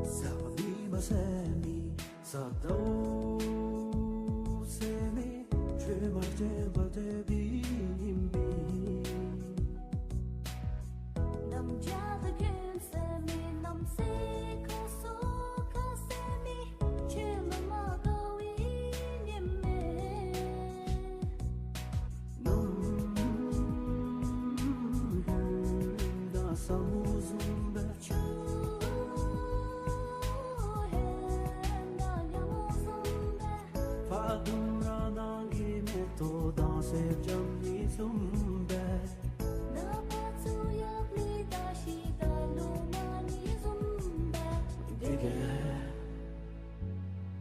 བཟའ་མི་མ་ཟད་མི་བཟའ་དོ་ཟེར་མི་ཁྱོད་མ་བྱོན་པ་དེ་འབད་ནི་མེད། ནམ་ཞག་དང་ཁྱོད་ཟེར་མི་ནམ་ཟེར་ཁ་སོ་ཁ་ཟེར་མི་ཁྱོད་ལུ་མ་དགའ་བའི་ཉིནམ་མེད། ནམ་ཡུན་དང་ས་མུ་བཟུམ་སྦེ། ཆུ་ཧོན་དང་ཉ་མོ་བཟུམ་སྦེ། ཕ་དུམ་ར་ནང་གི་མེ་ཏོག་དྭངས་སེ་འཇམ་ནི་བཟུམ་སྦེ། ནངས་པ་ཚུ་ཡང་མི་དང་ཤི་ད་ལུ་མ་ནི་བཟུམ་སྦེ། དེ་གིས་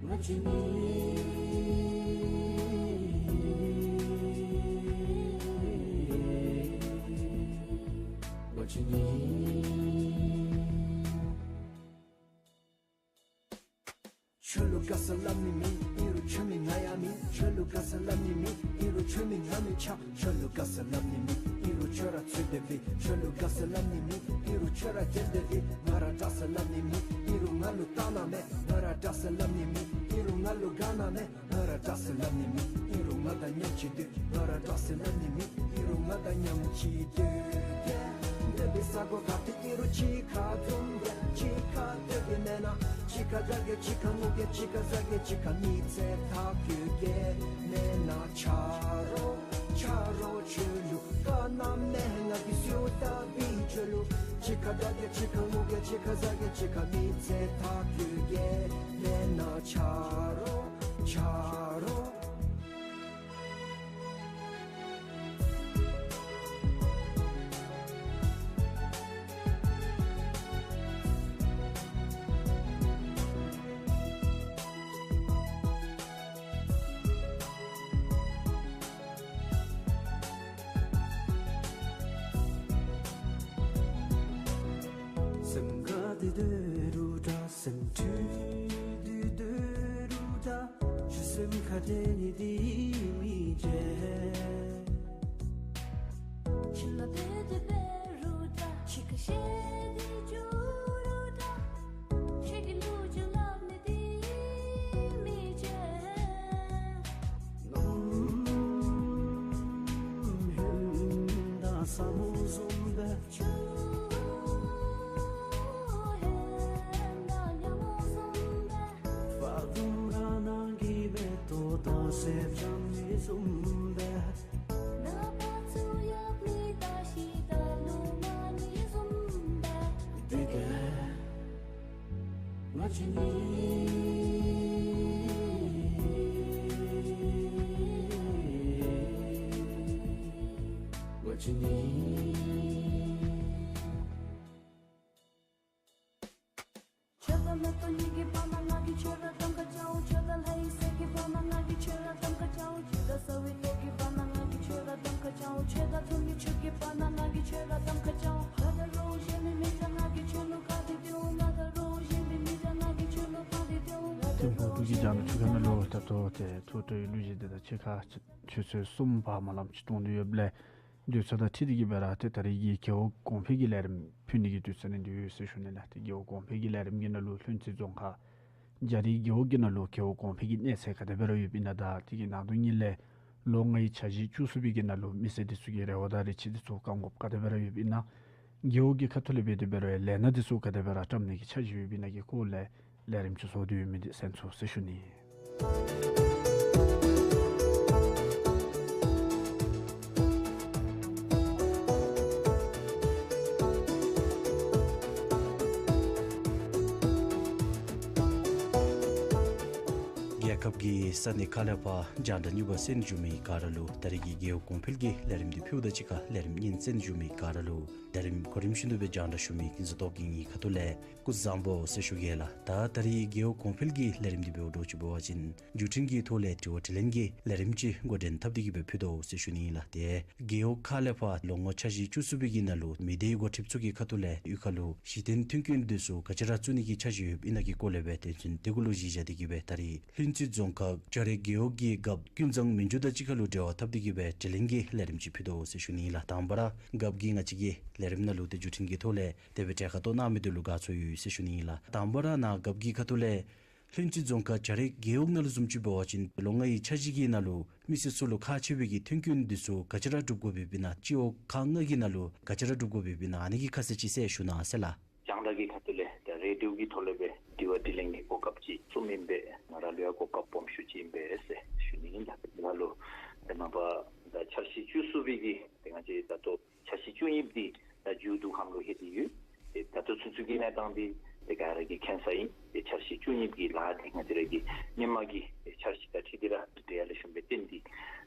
ང་བཅས་ནི་ང་བཅས་ནི། ཁྱོད་ལུ་དགའ་ས་སླབ་ནི་མེད། ཨིན་རུང་ཁྱོད་མེད་ང་ཡང་མེད། ཁྱོད་ལུ་དགའ་ས་སླབ་ནི་མེད། ཨིན་རུང་ཁྱོད་མེད་ང་མེད་ཆགས། ཁྱོད་ལུ་དགའ་ས་སླབ་ནི་མེད། ཨིན་རུང་ཁྱོད་ར་འཚོལ་ཏེ་འབད། ཁྱོད་ལུ་དགའ་ས་སླབ་ནི་མེད། ཨིན་རུང་ཁྱོད་ར་བརྒྱལ་ཏེ་འབད། ང་ར་དྲག་ས་སླབ་ནི་མེད། ཨིན་རུང་ང་ལུ་བལྟ་ན་མེད། ང་ར་དྲག་ས་སླབ་ནི་མེད། ཨིན་རུང་ང་ལུ་དགའ་ན་མེད། ང་ར་དྲག་ས་སླབ་ནི་མེད། ཨིན་རུང་ང་དང་མཉམ་གཅིག་སྡོད། ང་ར་དྲག་ས་སླབ་ནི་མེད། ཨིན་རུང་ང་དང་མཉམ་གཅིག་སྡོད། སྡོད་པའི་ས་གོ་ག་ཏེ་ཨིན་རུང་གཅིག་ཁར་འཛོམས་ཏེ་གཅིག་ཁར་སྡོད་དེ་མེན་ན། གཅིག་ཁར་བཟའ་གེ་གཅིག་ཁར་ངུ་གེ། གཅིག་ཁར་བཟའ་གེ་གཅིག་ཁར་མི་ཚེ་ཐག་གཅོད་གེ་མེན་ན། ཆ་རོགས་ཆ་རོགས་ཁྱོད་ལུ་དགའ་ན་མེད། ང་གིས་ཟེརཝ་ལྟ་བུའི་ཁྱོད་ལུ། གཅིག་ཁར་བཟའ་གེ་གཅིག་ཁར་ངུ་གེ། གཅིག་ཁར་བཟའ་གེ་གཅིག་ཁར་མི་ཚེ་ཐག་གཅོད་གེ་མེན་ན། ཆ་རོགས་ཆ་རོགས། སྡོད་རུང་འདྲ་སེམས་འཁྲུལ་དུས་སྡོད་རུང་འདྲ། ཆུ་སེམས་ཁ་བདེ་ནི་འདི་མི་བརྗེད། ཁྱིམ་ལ་བསྡད་དེ་འབད་རུང་འདྲ། ཕྱི་ཁ་བཤད་དེ་འགྱོ་རུང་འདྲ། ཁྱེད་ཀྱི་ལུགས་ཅིག་སླབ་ནི་འདི་མི་བརྗེད། ནམ་ཧོན་དང་ས་མོ་བཟུམ་སྦེ། ཆུ་ཧོན་དང་ཉ་མོ་བཟུམ་སྦེ། ཕ་བུ་ར་ནང་གི་མེ་ཏོག་དང་སེར་སྦྱངམ་ནི་བཟུམ་སྦེ། ནངས་པ་ཚུར་ཡར་མི་ད་ཤི་ད་ལུ་མ་ནི་བཟུམ་སྦེ། དེ་ག་ང་བཅས་ནི། ང་བཅས་ནི། ཆོས་དང་མེ་ཏོག་གཉིས་ཀྱི་བར་ན་ང་གིས་ཁྱོད་ལ་གདམ་ཁ་རྐྱབ་འོང་། ཆོས་དང་ལྷ་ཡི་སྲས་ཀྱི་བར་ན་ང་གིས་ཁྱོད་ལ་གདམ་ཁ་རྐྱབ་འོང་། ཆོས་དང་ས་བོན་ཏོག་གི་བར་ན་ང་གིས་ཁྱོད་ལ་གདམ་ཁ་རྐྱབ་འོང་། ཆོས་དང་ཐུན་མིན་ཆོས་ཀྱི་བར་ན་ང་གིས་ཁྱོད་ལ་གདམ་ཁ་རྐྱབ་འོང་། ལྷ་དང་རོ་གཞན་མི་མི་འདྲ་ང་གིས་ཁྱོད་ལུ་བཀའ་དྲིན་སྟོན་འོང་། ལྷ་དང་རོ་གཞན་མི་མི་འདྲ་ང་གིས་ཁྱོད་ལུ་བཀའ་དྲིན་སྟོན་འོང་། ལྷ་དང་རོ་གཞན་མི་མི་འདྲ་ང་གིས་ཁྱོད་ལུ་བཀའ་དྲིན་སྟོན་འོང་། ལྷ་དང་རོ་གཞན་མི་མི་འདྲ་ང་གིས་ཁྱོད་ལུ་བཀའ་དྲིན་སྟོན་འོང་། ལྷ་དང་རོ་གཞན་མི་མི་འདྲ་ང་གིས་ཁྱོད་ལུ་བཀའ་དྲིན་སྟོན་འོང་། ལྷ་དང་རོ་གཞན་མི་མི་འདྲ་ང་གིས་ཁྱོད་ལུ་བཀའ་དྲིན་སྟོན་འོང་། ལྷ་དང་རོ་གཞན་མི་མི་འདྲ་ང་གིས་ཁྱོད་ལུ་བཀའ་དྲིན་སྟོན་འོང་། དུས་ཚོད་དང་འཁྲིལ་ཏེ་གི་སྦེ་ར་ཏེ་ད་རིས་ཀྱི་རྒེད་འོག་གོང་འཕེལ་གྱི་ལས་རིམ་ཕུལ་ནི་གི་དུས་ཚོད་ནི་འདི་ཡོད་ཟེར་ཞུ་ནི་ལགས། ཏེ་རྒེད་འོག་གོང་འཕེལ་གྱི་ལས་རིམ་གྱི་ནང་ལུ་ལྷུན་རྩེ་རྫོང་ཁག་བྱ་རི་རྒེད་འོག་གི་ནང་ལུ་རྒེད་འོག་གོང་འཕེལ་གྱི་གནས་ཚད་ག་དེ་སྦེ་ར་ཡོདཔ་ཨིན་ན་དང་དེ་གི་ནང་དོན་ཉིད་ལས་ལོ་ལྔའི་འཆར་གཞི་བཅུ་གསུམ་པའི་གི་ནང་ལུ་མི་སེར་འདི་ཚུ་གི་རེ་བ་དང་རེ་ཆེ་འདི་ཚུ་བསྐང་དགོཔ་ག་དེ་སྦེ་ར་ཡོདཔ་ཨིན་ན། རྒེད་འོག་གི་ཁ་ཐུག་ལས་འབད་དེ་འབད་རུང་ལས་སྣ་འདི་ཚུ་ག་དེ་སྦེ་ར་བཀྲམ་ནི་གི་འཆར་གཞི་ཡོདཔ་ཨིན་ན་གི་སྐོར་ལས་ལས་རིམ་ཅིག་བཟོ་སྟེ་ཡོད་མི་འདི་གསན་ཚུགས་ཟེར་ཞུ་ནི། རྒྱལ་ཁབ་ཀྱི་ས་གནས་ཁག་ལས་ཕར་རྒྱང་བསྒྲགས་གཉིས་པ་གསན་བཞུགས་མི་ག་ར་ལུ་ད་རིས་ཀྱི་རྒེད་འོག་གོང་འཕེལ་གྱི་ལས་རིམ་འདི་ཕུལཝ་དང་གཅིག་ཁར་ལས་རིམ་ཉན་གསན་བཞུགས་མི་ག་ར་ལུ་ལས་རིམ་གོ་རིམ་བཞིན་དུ་སྦེ་རྒྱང་བསྒྲགས་ཞུ་མི་ཀུན་བཟང་སྟོབས་རྒྱས་ངེའི་ཁ་ཐུག་ལས་སྐུ་གཟུགས་བཟང་པོ་ཟེར་ཞུ་གེ་ལགས། ད་ད་རིས་རྒེད་འོག་གོང་འཕེལ་གྱི་ལས་རིམ་འདི་འབདཝ་འདྲཝ་ཅིག་འབད་བ་ཅིན་བརྒྱུད་འཕྲིན་གྱི་ཐོག་ལས་དྲི་བ་དྲིས་ལན་གྱི་ལས་རིམ་ཅིག་འགོ་འདྲེན་འཐབ་སྟེ་གི་སྦེ་ཕུལ་དོ་ཟེར་ཞུ་ནི་ཨིན་ལགས། ཏེ་རྒེད་འོག་ཁག་ལས་ཕར་ལོ་ངོ་འཆར་གཞི་བཅུ་གསུམ་པའི་གི་ནང་ལུ་མི་སྡེའི་འགོ་ཁྲིདཔ་ཚུ་གི་ཁ་ཐུག་ལས་གཡུས་ཁ་ལུ་གཞི་རྟེན་མཐུན་རྐྱེན་འདི་ཚུ་ག་ཅི་ར་བཙུགས་ནི་གི་འཆར་གཞི་ཡོདཔ་ཨིན་ན་གི་སྐོར་ལས་སྦེ་དོན་ཚན་དེ་གུ་ལུ་གཞི་བཞག་སྟེ་གི་སྦེ་ད་རིས་ལྷུན་རྩེ་རྫོང་ཁག་བྱ་རི་རྒེད་འོག་གི་རྒཔོ་ཀུན་བཟང་མི་འགྱུར་དང་གཅིག་ཁར་ལུ་འབྲེལ་བ་འཐབ་སྟེ་གི་སྦེ་དྲིས་ལན་གྱི་ལས་རིམ་ཅིག་ཕུལ་དོ་ཟེར་ཞུ་ནི་ཨིན་ལགས། དང་པ་ར་རྒཔོ་གིས་ང་བཅས་ཀྱི་ལས་རིམ་ནང་ལུ་ཏེ་བརྒྱུད་འཕྲིན་གྱི་ཐོག་ལས་དེ་སྦེ་གྲལ་ཁར་གཏོགས་གནང་མི་འདི་ལུ་དགའ་ཚོར་ཡོད་ཟེར་ཞུ་ནི་ཨིན་ལགས། དང་པ་ར་ནཱ་རྒཔོ་གི་ཁ་ཐུག་ལས་ལྷུན་རྩེ་རྫོང་ཁག་བྱ་རི་རྒེད་འོག་ནང་ལུ་བཟུམ་ཅིག་འབད་བ་ཅིན་ལོ་ལྔའི་འཆར་གཞི་གི་ནང་ལུ་མི་སེར་ཚུ་ལུ་ཁག་ཆེ་བའི་གི་མཐུན་རྐྱེན་འདི་ཚུ་ག་ཅི་ར་སྒྲུབ་དགོཔ་ཨིན་ན། སྤྱི་འོག་ཁག་ལྔ་གི་ནང་ལུ་ག་ཅི་ར་སྒྲུབ་དགོཔ་ཨིན་ན། ཨ་ནི་གི་ཁ་གསལ་ཅིག་གསལ་ཞུ་གནང་ཟེར་ལགས། རྒྱང་བསྒྲགས་ཀྱི་ཁ་ཐུག་ལས་ད་རེ་ཌི་ཡོ་གི་ཐོག་ལས་སྦེ་དྲི་བ་དྲིས་ལན་གྱི་གོ་སྐབས་ཅིག་བཙུགསཔ་ཨིན་པས། ང་ར་ལུ་ཡང་གོ་སྐབས་སྦོམ་ཤོས་ཅིག་ཨིན་པས་ཟེར་ཞུ་ནི་ཨིན་ལགས། ང་ལུ་ཏེ་མ་པ་ད་འཆར་གཞི་བཅུ་གསུམ་པའི་གི་ཏེ་ང་བཅས་ད་ལྟོ་འཆར་གཞི་བཅུ་གཉིས་པ་འདི་ད་མཇུག་བསྡུ་ཁམས་ལུ་ལྷོད་དེ་ཡོད། ཏེ་ད་ལྟོ་ཚུན་ཚོད་ཀྱི་གནས་སྟངས་འདི་ཏེ་ག་ར་གིས་མཁྱེན་ས་ཨིན། ཏེ་འཆར་གཞི་བཅུ་གཉིས་པ་གི་ལཱ་འདི་ང་བཅས་ར་གི་སྔོན་མ་གི་ཏེ་འཆར་གཞི་དང་འཁྲིལ་ཏེ་ར་ཏེ་ཡར་ལས་ཞུ་བའི་རྟེན་འདི་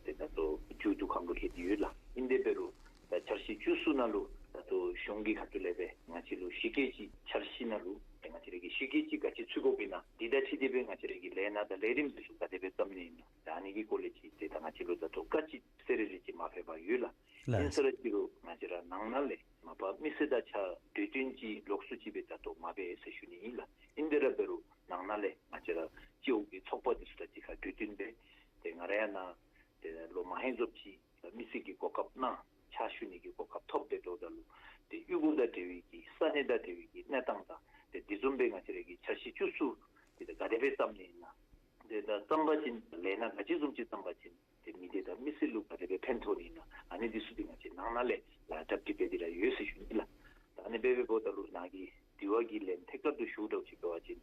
ཏེ་ད་ལྟོ་མཇུག་བསྡུ་ཁམས་ལུ་ལྷོད་དེ་ཡོད་ལགས། ཨིན་དེ་འབད་རུང་ད་འཆར་གཞི་བཅུ་གསུམ་ནང་ལུ་ད་ལྟོ་གཞུང་གི་ཁ་ཐུག་ལས་སྦེ་ང་བཅས་ལུ་གཞི་བཀོད་ཀྱི་འཆར་གཞི་ནང་ལུ་ཏེ་ང་བཅས་ར་གི་གཞི་བཀོད་ཅིག་ག་ཅི་ཚུད་དགོཔ་ཨིན་ན། འདི་དང་འཁྲིལ་ཏེ་སྦེ་ང་བཅས་ར་གི་ལས་སྣ་དང་ལས་རིམ་འདི་ཚུ་ག་དེ་སྦེ་བརྩམ་ནི་ཨིན་ན། ད་ཨ་ནི་གི་སྐོར་ལས་ཅིག་ཏེ་ད་ང་བཅས་ལུ་ད་ལྟོ་བཀའ་ཅིག་གསལ་རི་རི་ཅིག་མ་ཕེབས་པར་ཡོད་ལགས། ལགས། ཨིན་ས་ར་ཅིག་རུང་ང་བཅས་ར་ནང་ན་ལས་མ་པ་མི་སེར་དང་གཅིག་ཁར་གྲོས་བསྟུན་ཅིག་ལོགས་སུ་ཅིག་སྦེ་ད་ལྟོ་མ་འབད་ཟེར་ཞུ་ནི་ཨིན་ལགས། ཨིན་དེ་ར་འབད་རུང་ནང་ན་ལས་ང་བཅས་ར་སྤྱི་འོག་གི་ཚོགས་པ་འདི་ཚུ་དང་གཅིག་ཁར་གྲོས་བསྟུན་འབད། ཏེ་ང་ར་ཡང་ནཱ་ཏེ་ལོ་མ་ཧེ་རྫོགསཔ་ཅིག་མི་སེར་གྱི་གོ་སྐབས་གནང་ཕྱག་ཞུ་ནི་གི་གོ་སྐབས་ཐོབ་སྟེ་འགྱོཝ་ད་ལུ་ཏེ་གཡུས་སྒོ་དང་འབྲེལ་བའི་གི་ས་གནས་དང་འབྲེལ་བའི་གི་གནས་སྟངས་དང་ཏེ་དེ་བཟུམ་སྦེ་ང་བཅས་ར་གི་འཆར་གཞི་བཅུ་གསུམ་འདི་ད་ག་དེ་སྦེ་བརྩམ་ནི་ཨིན་ན། ཏེ་ད་བརྩམ་པ་ཅིན་ལས་སྣ་ག་ཅི་བཟུམ་ཅིག་བརྩམ་པ་ཅིན་ཏེ་མི་སྡེ་དང་མི་སེར་ལུ་ག་དེ་སྦེ་ཕན་ཐོགས་ནི་ཨིན་ན། ཨ་ནི་འདི་ཚུ་འདི་ང་བཅས་ནང་ན་ལས་ལཱ་གྲ་སྒྲིག་འབད་དེ་ར་ཡོད་ཟེར་ཞུ་ནི་ལགས། ད་ཨ་ནི་འབད་འབདཝ་ད་ལུ་ནཱ་གི་དྲི་བ་གི་ལན་ཐད་ཀར་དུ་ཞུཝ་འདྲཝ་ཅིག་འབད་བ་ཅིན་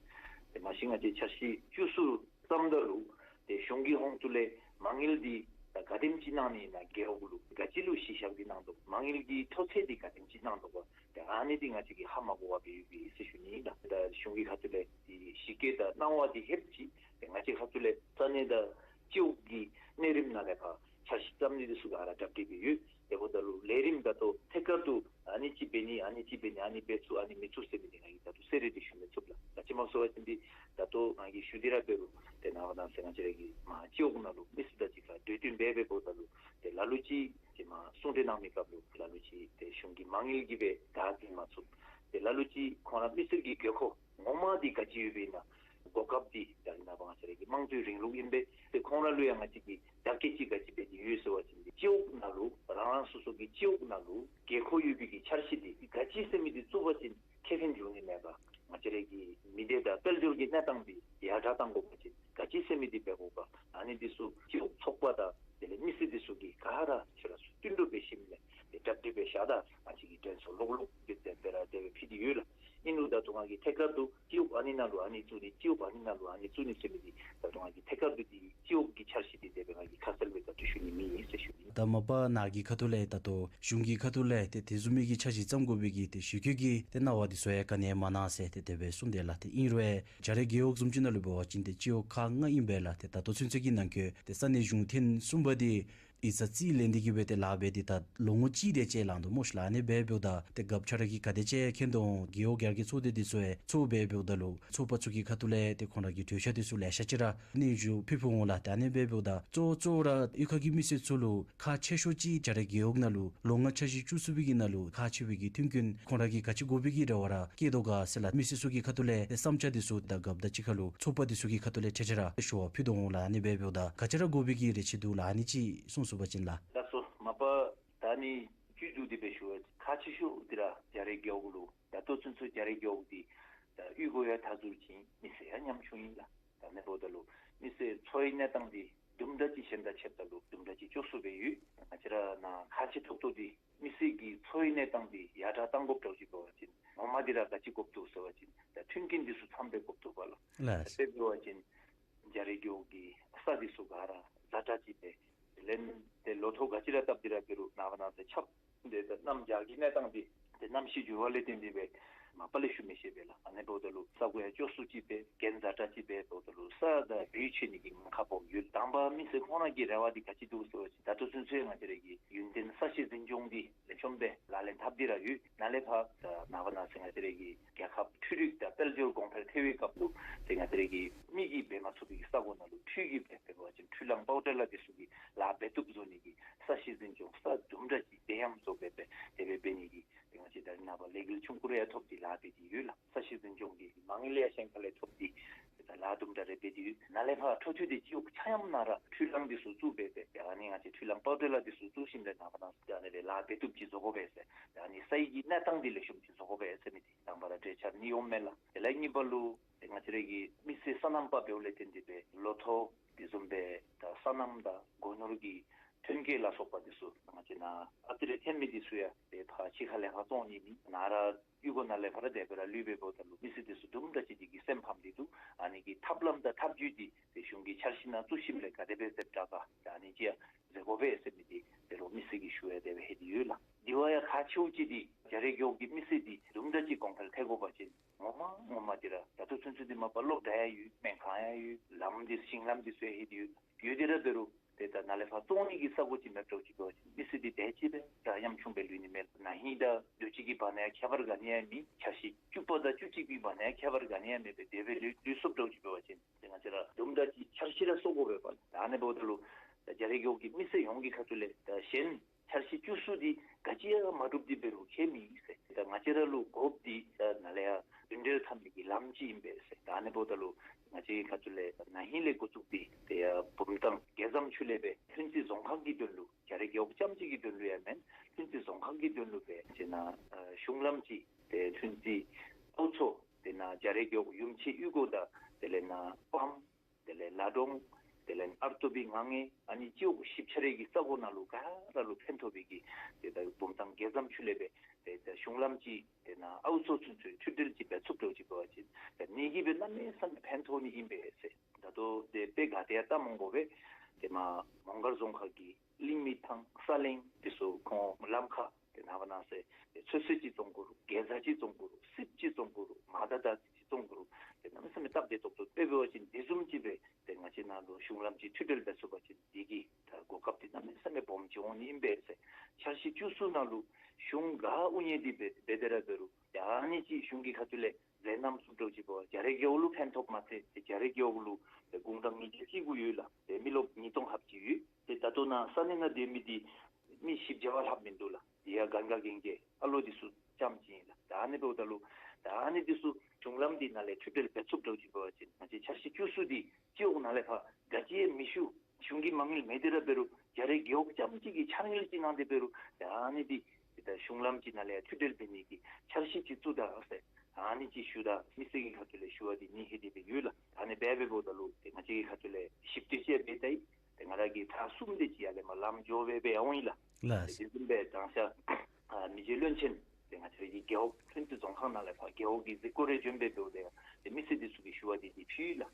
ཏེ་མ་གཞི་ང་བཅས་འཆར་གཞི་བཅུ་གསུམ་བརྩམ་ད་ལུ་ཏེ་གཞུང་གི་ཧོངས་ལས་མ་དངུལ་འདི་ད་ག་དེམ་ཅིག་གནང་ནི་ཨིན་ན། རྒེད་འོག་ལུ་ག་ཅི་ལུ་གཞི་བཞག་སྟེ་གནང་དོ། མ་དངུལ་གྱི་མཐོ་ཚད་འདི་ག་དེམ་ཅིག་གནང་དོ་བ། ཏེ་ཨ་ནི་འདི་ང་བཅས་ཀྱིས་ཧ་མ་གོ་བར་སྦེ་ཡོདཔ་ཨིན་ཟེར་ཞུ་ནི་ཨིན་ལགས། ད་གཞུང་གི་ཁ་ཐུག་ལས་ཏེ་གཞི་བཀོད་དང་གནང་བ་འདི་ལྷོདཔ་ཅིག་ཏེ་ང་བཅས་ཁ་ཐུག་ལས་ས་གནས་དང་སྤྱི་འོག་གི་གནས་རིམ་ནང་ལས་ཕར་འཆར་གཞི་བརྩམ་ནི་འདི་ཚུ་ག་ར་གྲ་སྒྲིག་འབད་ཡོད། དེ་འབདཝ་ད་ལུ་ལས་རིམ་ད་ལྟོ་ཐད་ཀར་དུ་ཨ་ནི་ཅིག་འབད་ནི་ཨ་ནི་ཅིག་འབད་ནི་ཨ་ནི་འབད་ཚུགས་ཨ་ནི་མི་ཚུགས་ཟེར་མི་འདི་ང་གིས་ད་ལྟོ་གསལ་རི་རི་ཞུ་མི་ཚུགས་ལགས། ག་ཅི་སྨོ་ཟེར་བ་ཅིན་འདི་ད་ལྟོ་ང་གིས་ཞུ་སྟེ་ར་འབད་རུང་ཏེ་ནངས་པ་གནངས་ཚེ་ང་བཅས་ར་གི་མར་སྤྱི་འོག་ནང་ལུ་མི་སེར་དང་གཅིག་ཁར་གྲོས་བསྟུན་འབད་འབདཝ་ད་ལུ་ཏེ་ལ་ལུ་ཅིག་ཏེ་མར་གསུང་གྲོས་གནང་མི་སྐབས་ལུ་ལ་ལུ་ཅིག་ཏེ་གཞུང་གི་མ་དངུལ་གྱིས་སྦེ་བདའ་འཛིན་མ་ཚུགས། ཏེ་ལ་ལུ་ཅིག་ཁོང་ར་མི་སེར་གྱི་དགོས་མཁོ་ངོ་མ་འདི་ག་ཅི་ཡོདཔ་ཨིན་ན། གོ་སྐབས་འདི་ད་རེས་ནངས་པ་ང་བཅས་ར་གི་དམངས་གཙོའི་རིང་ལུགས་ཨིན་པས། ཏེ་ཁོང་ར་ལུ་ཡང་ང་བཅས་ཀྱིས་བརྡ་སྐད་ཅིག་ག་ཅི་འབད་དེ་ཡོད་ཟེར་བ་ཅིན་སྤྱི་འོག་ནང་ལུ་རང་རང་སོ་སོ་གི་སྤྱི་འོག་ནང་ལུ་དགོས་མཁོ་ཡོད་པའི་གི་འཆར་གཞི་འདི་ག་ཅི་ཟེར་མི་འདི་བཙུགས་པ་ཅིན་ཁེ་ཕན་འབྱུང་ནི་མེད་པ། ང་བཅས་ར་གི་མི་སྡེ་དང་དཔལ་འབྱོར་གྱི་གནས་སྟངས་འདི་ཡར་དྲག་བཏང་དགོ་པ་ཅིན་ག་ཅི་ཟེར་མི་འདི་འབད་དགོ་པ། ཨ་ནི་འདི་ཚུ་སྤྱི་འོག་ཚོགས་པ་དང་དེ་ལས་མི་སེར་འདི་ཚུ་གིས་ག་ར་ཁྱོད་ར་ཚུ་བསྟུན་གྲོས་འབད་ཞིནམ་ལས་ཏེ་གྲ་སྒྲིག་འབད་བཞག་ད་ང་བཅས་ཀྱིས་དྲན་གསོ་ལོག་ལོག་འདི་ཏེ་སྦེ་ར་དེ་སྦེ་ཕུལ་ཏེ་ཡོད་ལགས། ཨིན་རུང་ད་ལྟོ་ང་གིས་ཐད་ཀར་དུ་སྤྱི་འོག་ཨ་ནི་ནང་ལུ་ཨ་ནི་བཙུགས་ནི་སྤྱི་འོག་ཨ་ནི་ནང་ལུ་ཨ་ནི་བཙུགས་ནི་ཟེར་མི་འདི་ད་ལྟོ་ང་གིས་ཐད་ཀར་དུ་འདི་སྤྱི་འོག་གི་འཆར་གཞི་འདི་དེ་སྦེ་ང་གིས་ཁ་གསལ་སྦེ་ད་ལྟོ་ཞུ་ནི་མེད་ཟེར་ཞུ་ནི། ད་མ་པ་ནཱ་གི་ཁ་ཐུག་ལས་ད་ལྟོ་གཞུང་གི་ཁ་ཐུག་ལས་ཏེ་དེ་བཟུམ་མའི་གི་འཆར་གཞི་བརྩམ་དགོ་པའི་གི་ཏེ་ཞུ་སྐུལ་གྱི་ཏེ་གནང་བ་འདི་ཚུ་ཡང་ག་ནི་ཡང་མ་གནང་ཟེར་ཏེ་དེ་སྦེ་གསུངས་ཏེ་ལགས། ཏེ་ཨིན་རུང་ཡང་རྒྱ་རས་རྒེད་འོག་བཟུམ་ཅིག་ནང་ལུ་འབད་བ་ཅིན་ཏེ་སྤྱི་འོག་ཁག་ལྔ་ཨིན་པས་ལགས། ཏེ་ད་ལྟོ་ཚུན་ཚོད་ཀྱི་ནང་འཁོད་ཏེ་ས་གནས་གཞུང་ཐེངས་གསུམ་པ་འདི་ཡིག་ཚང་རྩིས་ལེན་ཏེ་གིས་སྦེ་ཏེ་ལཱ་འབད་དེ་ད་ལོ་ངོ་གཅིག་དེ་ཅིག་ལང་དོ་སྨོ་ཤ་ལགས། ཨ་ནི་སྦེ་འབདཝ་ད་ཏེ་རྒཔོ་ཁྱོད་ར་གིས་ག་དེ་ཅིག་མཁྱེན་དོ་འོང་། རྒེད་འོག་རྒྱ་སྐྱེད་ཚོགས་སྡེ་འདི་ཚུ་ཡང་ཚོགས་སྦེ་འབདཝ་ད་ལུ་ཚོགས་པ་ཚུ་གི་ཁ་ཐུག་ལས་ཏེ་ཁོང་ར་གི་གྲོས་འཆར་འདི་ཚུ་ལེ་ཤ་ཅིག་ར་སྙན་ཞུ་ཕུལ་ཕུལ་འོང་ལགས། ཏེ་ཨ་ནི་སྦེ་འབདཝ་ད་གཙོ་གཙོ་ར་གཡུས་ཁ་གི་མི་སེར་ཚུ་ལུ་ཁག་ཆེ་ཤོས་ཅིག་རྒྱ་རས་རྒེད་འོག་ནང་ལུ་ལོ་ལྔ་འཆར་གཞི་བཅུ་གསུམ་པའི་གི་ནང་ལུ་ཁག་ཆེ་བའི་གི་མཐུན་རྐྱེན་ཁོང་ར་གིས་ག་ཅི་དགོ་པའི་གི་རེ་བ་ར་བསྐྱེད་དོ་ག་ཟེར་ལགས། མི་སེར་ཚུ་གི་ཁ་ཐུག་ལས་ཏེ་བསམ་འཆར་འདི་ཚུ་ད་རྒཔོ་དང་གཅིག་ཁར་ལུ་ཚོགས་པ་འདི་ཚུ་གི་ཁ་ཐུག་ལས་ཁྱེད་ཁྱེད་ར་ཞུ་བ་ཕུལ་དོ་འོང་ལགས། ཨ་ནི་སྦེ་འབདཝ་ད་ག་ཅི་ར་དགོ་པའི་གི་རེ་ཆེ་འདུག་ལགས། ཨ་ནི་ཅིག་གསུངས་ཚུགས་པ་ཅིན་ལགས། ལགས་སོ། མ་པ་ད་ནི་བཅུད་བསྡུ་སྟེ་སྦེ་ཞུ་བ་ཅིན་ཁག་ཆེ་ཤོས་འདི་ར་རྒྱ་རས་རྒེད་འོག་ལུ་ད་ལྟོ་ཚུན་ཚོད་རྒྱ་རས་རྒེད་འོག་འདི་ད་གཡུས་སྒོ་ཡང་ད་ཟུར་ཅིག་མི་སེར་ཡང་ཉམ་ཆུང་ཨིན་ལགས། ད་ཨ་ནི་འབདཝ་ད་ལུ་མི་སེར་འཚོ་བའི་གནས་སྟངས་འདི་དུམ་གྲ་ཅིག་གཞན་དང་ཕྱདཔ་ད་ལུ་དུམ་གྲ་ཅིག་སྐྱོ་སུ་སྦེ་ཡོད། ང་བཅས་ར་ནཱ་ཁག་ཆེ་ཏོག་ཏོ་འདི་མི་སེར་གྱི་འཚོ་བའི་གནས་སྟངས་འདི་ཡར་དྲག་གཏང་དགོཔ་འདྲཝ་ཅིག་འབད་བ་ཅིན་ངོ་མ་འདི་ར་ག་ཅི་དགོཔ་འདུག་ཟེར་བ་ཅིན་ད་མཐུན་རྐྱེན་འདི་ཚུ་ཚངམ་སྦེ་དགོཔ་འདུག་པ་ལགས། ལགས། དཔེ་འབད་བ་ཅིན་རྒྱ་རས་རྒེད་འོག་གི་ས་འདི་ཚུ་ག་ར་ཛ་དྲག་ཅིག་སྦེ་ལེན་ཏེ་ལོ་ཐོག་ག་ཅི་ར་བཏབ་སྟེ་ར་འབད་རུང་ནངས་པ་གནངས་ཚེ་ཆརཔ་འདི་ད་གནམ་བྱཱར་གྱི་གནས་སྟངས་འདི་ཏེ་གནམ་གཤིས་འགྱུར་བ་ལས་བརྟེན་ཏེ་སྦེ་མ་པ་ལས་ཞུ་མི་ཤེས་པས་ལགས། ཨ་ནི་འབདཝ་ད་ལུ་ས་གོ་ཡང་སྐྱོ་སུ་ཅིག་སྦེ་གྱེན་ཛ་དྲག་ཅིག་སྦེ་འབདཝ་ད་ལུ་ས་དང་རི་ཆད་ནི་གི་ཉེན་ཁ་སྦོམ་ཡོད། དང་པ་མི་སེར་ཁོང་ར་གི་རེ་བ་འདི་ག་ཅི་འདུག་ཟེར་བ་ཅིན་ད་ལྟོ་ཚུན་ཚོད་ང་བཅས་ར་གི་ཡུན་བརྟན་ས་གཤིས་འཛིན་སྐྱོང་འདི་ལེགས་ཤོམ་སྦེ་ལག་ལེན་འཐབ་སྟེ་ར་ཡོད། ནཱ་ལས་ཕར་ད་ནངས་པ་གནངས་ཚེ་ང་བཅས་ར་གི་རྒྱལ་ཁབ་འཕྲུལ་རིག་དང་དཔལ་འབྱོར་གོང་འཕེལ་ཐལ་བའི་སྐབས་ལུ་ཏེ་ང་བཅས་ར་གི་མི་གིས་འབད་མ་ཚུགས་པའི་ས་གོ་ནང་ལུ་འཕྲུལ་གྱིས་འབད་འབད་བ་ཅིན་འཕྲུལ་རླངས་པའོ་ཊེ་ལར་འདི་ཚུ་གིས་ལཱ་འབད་བཏུབ་བཟོ་ནི་གི་ས་གཤིས་འཛིན་སྐྱོང་ས་དུམ་གྲ་ཅིག་བདེ་ཡངམ་བཟོ་སྦེ་སྦེ་དེ་སྦེ་འབད་ནི་གི་ཏེ་ང་བཅས་ད་རེས་ནངས་པ་ལས་འགུལ་ཆུང་ཀུ་རེ་ཡང་ཐོབ་སྟེ་ལཱ་འབད་དེ་ཡོད་ལགས། ས་གཤིས་འཛིན་སྐྱོང་གི་མ་དངུལ་ཡང་གཞན་ཁ་ལས་ཐོབ་སྟེ་ད་ལཱ་དུམ་གྲ་རེ་འབད་དེ་ཡོད། ནཱ་ལས་ཕར་འཕྲོ་མཐུད་དེ་སྤྱི་འོག་ཆ་མཉམ་ནང་ར་འཕྲུལ་རླངས་འདི་ཚུ་བཙུགས་སྦེ་སྦེ་ད་ཨ་ནི་ང་བཅས་འཕྲུལ་རླངས་པའོ་ཊེ་ལར་འདི་ཚུ་བཙུགས་ཞིནམ་ལས་ནངས་པ་གནངས་ཚེ་ད་ཨ་ནི་སྦེ་ལཱ་འབད་བཏུབ་ཅིག་བཟོ་དགོ་པས་ཟེར། ད་ཨ་ནི་སའི་གི་གནས་སྟངས་འདི་ལེགས་ཤོམ་ཅིག་བཟོ་དགོ་པས་ཟེར་མི་འདི་དང་པ་ར་གྲོས་འཆར་ནི་ཡོདཔ་མས་ལགས། དེ་ལས་གཉིས་པ་ལུ་ཏེ་ང་བཅས་ར་གི་མི་སེར་སོ་ནམ་པ་འབདཝ་ལས་བརྟེན་ཏེ་སྦེ་ལོ་ཐོག་དེ་བཟུམ་སྦེ་ད་སོ་ནམ་དང་སྒོ་ནོར་གྱི་ཐོན་སྐྱེད་ལ་སོགས་པ་འདི་ཚུ་ང་བཅས་ནཱ་ཨ་ཙི་རེ་ཐོན་མི་འདི་ཚུ་ཡང་ཏེ་ཕར་ཕྱི་ཁ་ལས་ཕར་བཙོང་ནི་མེད། ནཱ་ར་གཡུས་སྒོ་ནང་ལས་ཕར་ར་དེ་སྦེ་ར་ལུས་པས། འབདཝ་ད་ལུ་མི་སེར་འདི་ཚུ་དུམ་གྲ་ཅིག་འདི་གིས་སེམས་ཕམ་སྟེ་འདུག། ཨ་ནི་གི་ཐབས་ལམ་དང་ཐབས་བྱུས་འདི་ཏེ་གཞུང་གི་འཆར་གཞི་ནང་བཙུགས་ཞིནམ་ལས་ག་དེ་སྦེ་ཟེར་དྲག་ག་ད་ཨ་ནི་ཅིག་ཡང་མཛད་དགོ་པས་ཟེར་མི་འདི་ཏེ་རོགས་མི་སེར་གྱིས་ཞུ་ཡང་དེ་སྦེ་ལྷོད་དེ་ཡོད་ལགས། དེ་བ་ཡང་ཁག་ཆེཝ་ཅིག་འདི་རྒྱ་རས་རྒེད་འོག་གི་མི་སེར་འདི་དུམ་གྲ་ཅིག་གོང་འཕེལ་ཐལ་དགོ་པ་ཅིན་ངོ་མ་ངོ་མ་འདི་ར་ད་ལྟོ་ཚུན་ཚོད་འདི་མ་པ་སློབ་གྲྭ་ཡང་ཡོད། སྨན་ཁང་ཡང་ཡོད། ལམ་འདི་ཞིང་ལམ་འདི་ཚུ་ཡང་ལྷོད་དེ་ཡོད། ཡོད་དེ་ར་འབད་རུང་ཏེ་ད་ནཱ་ལས་ཕར་བཙོང་ནི་གི་ས་གོ་ཅིག་མེདཔ་འདྲཝ་ཅིག་འབད་བ་ཅིན་མི་སེར་འདི་དེ་ཅིག་སྦེ་ད་ཉམ་ཆུང་སྦེ་ལུས་ནི་མས། ན་ཧིང་དང་དུས་ཅི་གི་བར་ན་ཡང་ཁྱད་པར་ག་ནི་ཡང་མེད། འཆར་གཞི་བཅུ་པ་དང་བཅུ་གཅིག་པའི་བར་ན་ཡང་ཁྱད་པར་ག་ནི་ཡང་མེད་པར་དེ་སྦེ་ལུས་ལུས་སོཔ་འདྲཝ་ཅིག་འབད་བ་ཅིན་ཏེ་ང་བཅས་ར་དུམ་གྲ་ཅིག་འཆར་གཞི་ར་བཟོ་དགོ་པས་པ། ད་ཨ་ནི་འབདཝ་ད་ལུ་ད་རྒྱ་རས་རྒེད་འོག་གི་མི་སེར་ཡོངས་ཀྱི་ཁ་ཐུག་ལས་ད་གཞན་འཆར་གཞི་བཅུ་གསུམ་འདི་ག་ཅི་ཡང་མ་གྲུབ་སྟེ་འབད་རུང་ཁྱད་མེད་ཟེར། ད་ང་བཅས་ར་ལུ་དགོཔ་འདི་ད་ནཱ་ལས་ཡར་མདུན་གྲལ་འཐབ་ནི་གི་ལམ་ཅིག་ཨིན་པས་ཟེར། ད་ཨ་ནི་འབདཝ་ད་ལུ་ང་བཅས་ཁ་ཐུག་ལས་ན་ཧིང་ལས་འགོ་བཙུགས་ཏེ་ཏེ་ཡར་བུམ་ཐང་རྒྱལ་མཚམས་ཅིག་ལས་སྦེ་ལྷུན་རྩེ་རྫོང་ཁག་གི་དོན་ལུ་རྒྱ་རས་རྒེད་འོག་རྐྱངམ་གཅིག་གི་དོན་ལུ་ཡང་མེན། ལྷུན་རྩེ་རྫོང་ཁག་གི་དོན་ལུ་སྦེ་ཏེ་ནཱ་ཨ་གཞུང་ལམ་ཅིག་ཏེ་ལྷུན་རྩེ་ཨའུ་མཚོ་དེ་ནཱ་རྒྱ་རས་རྒེད་འོག་ཡུམ་ཆེན་གཡུས་སྒོ་དང་དེ་ལས་ནཱ་སྤམ་དེ་ལས་ལ་གྲོང་དེ་ལས་ཨར་ཏོ་བི་ངང་ངེ་ཨ་ནི་སྤྱི་འོག་བཞི་ཆ་རེ་གི་ས་གོ་ནང་ལུ་ག་ར་ལུ་ཕན་ཐོགས་པའི་གི་ཏེ་ད་བུམ་ཐང་རྒྱལ་མཚམས་ཅིག་ལས་སྦེ་ཏེ་ད་གཞུང་ལམ་ཅིག་དེ་ནཱ་ཨའུ་མཚོ་ཚུན་ཚོད་མཐུད་འབྲེལ་ཅིག་འབད་ཚུགསཔ་འདྲཝ་ཅིག་འབད་བ་ཅིན་ད་ནི་གིས་སྦེ་གནམ་མེད་ས་མེད་ཕན་ཐོགས་ནི་ཨིན་པས་ཟེར། ད་ལྟོ་དེ་དཔེ་ག་ཏེ་ཡང་བལྟ་མ་དགོ་པས། ཏེ་མར་མོང་སྒར་རྫོང་ཁག་གི་གླིང་མི་ཐང་ས་གླིང་འདི་ཚུ་ཁོང་ལམ་ཁ་ཏེ་ནངས་པ་གནངས་ཚེ་ཏེ་ཚོད་བསྲེ་ཅིག་བཙོང་དགོ་རུང་གེ་ཛ་ཅིག་བཙོང་དགོ་རུང་སིབ་ཅིག་བཙོང་དགོ་རུང་མར་དང་ད་ཅིག་བཙོང་དགོ་རུང་ཏེ་གནམ་མེད་ས་མེད་སྟབས་བདེ་ཏོག་ཏོ་དཔེ་འབད་བ་ཅིན་དེ་བཟུམ་ཅིག་སྦེ་ཏེ་ང་བཅས་ནཱ་ལུ་གཞུང་ལམ་ཅིག་མཐུད་འབྲེལ་འབད་ཚུགས་པ་ཅིན་དེ་གིས་ད་གོ་སྐབས་འདི་གནམ་མེད་ས་མེད་སྦོམ་ཅིག་འོང་ནི་ཨིན་པས་ཟེར། འཆར་གཞི་བཅུ་གསུམ་ནང་ལུ་གཞུང་ག་དབུ་བརྙེས་ཏེ་འབད་འབད་དེ་ར་འབད་རུང་ཡང་ཨ་ནི་ཅིག་གཞུང་གི་ཁ་ཐུག་ལས་མཛད་རྣམ་ཚུ་འདྲཝ་ཅིག་འབད་བ་རྒྱ་རས་རྒེད་འོག་ལུ་ཕན་ཐོགས་མ་ཚད་ཏེ་རྒྱ་རས་རྒེད་འོག་ལུ་ཏེ་དགུང་གྲངས་ཉིས་བརྒྱ་ཅིག་གུ་ཡོད་ལགས། ཏེ་མི་རློབས་ཉིས་སྟོང་ལྷགཔ་ཅིག་ཡོད། ཏེ་ད་ལྟོ་ནཱ་ས་གནས་ནང་སྡོད་མི་འདི་མི་བཞི་བརྒྱ་བ་ལྷགཔ་མིན་འདུག་ལགས། དེ་ཡང་གན་རྒྱ་གན་རྒྱའི་ཨ་ལོ་འདི་ཚུ་ རྐྱངམ་ཅིག་ཨིན་ལགས། ད་ཨ་ནི་འབདཝ་ད་ལུ་ད་ཨ་ནི་འདི་ཚུ་གཞུང་ལམ་འདི་ནང་ལས་འཕྲུལ་འབྲེལ་འབད་ཚུགསཔ་འདྲཝ་ཅིག་འབད་བ་ཅིན་ང་བཅས་འཆར་གཞི་བཅུ་གསུམ་འདི་སྤྱི་འོག་ནང་ལས་ཕར་ག་ཅི་ཡང་མི་ཞུ། གཞུང་གིས་མ་དངུལ་མེད་དེ་ར་འབད་རུང་རྒྱ་རས་རྒེད་འོག་རྐྱངམ་ཅིག་གིས་འཆར་དངུལ་ཅིག་གནང་སྟེ་འབད་རུང་ད་ཨ་ནི་འདི་ད་གཞུང་ལམ་ཅིག་ནང་ལས་འཕྲུལ་འབྲེལ་འབད་ནི་གི་འཆར་གཞི་ཅིག་བཙུགས་ད་ཟེར་ཨ་ནི་ཅིག་ཞུ་ད་མི་སེར་གྱི་ཁ་ཐུག་ལས་ཞུ་བ་འདི་ནི་ཧེ་དེ་སྦེ་ཡོད་ལགས། ད་ཨ་ནི་སྦེ་འབདཝ་ད་ལུ་ཏེ་ང་བཅས་ཀྱི་ཁ་ཐུག་ལས་ཞིབ་ཏིག་ཅིག་འབད་ད་ཡི། ཏེ་ང་ར་གིས་ད་གསུམ་དེ་ཅིག་ཡར་ལས་མར་ལམ་འགྱོ་སྦེ་འབད་ཡར་འོང་ཡི་ལགས། ལགས། ཏེ་དེ་བཟུམ་སྦེ་དང་ཤ་ཨ་མི་རྗེ་བློན་ཆེན་ཏེ་ང་བཅས་ར་གི་རྒེད་འོག་ལྷུན་རྩེ་རྫོང་ཁག་ནང་ལས་ཕར་རྒེད་འོག་གི་གཟིགས་སྐོར་རེ་བྱོན་སྦེ་འབདཝ་ད་ཏེ་མི་སེར་འདི་ཚུ་གིས་ཞུ་བ་འདི་ཏེ་ཕུལ་ཡི་ལགས།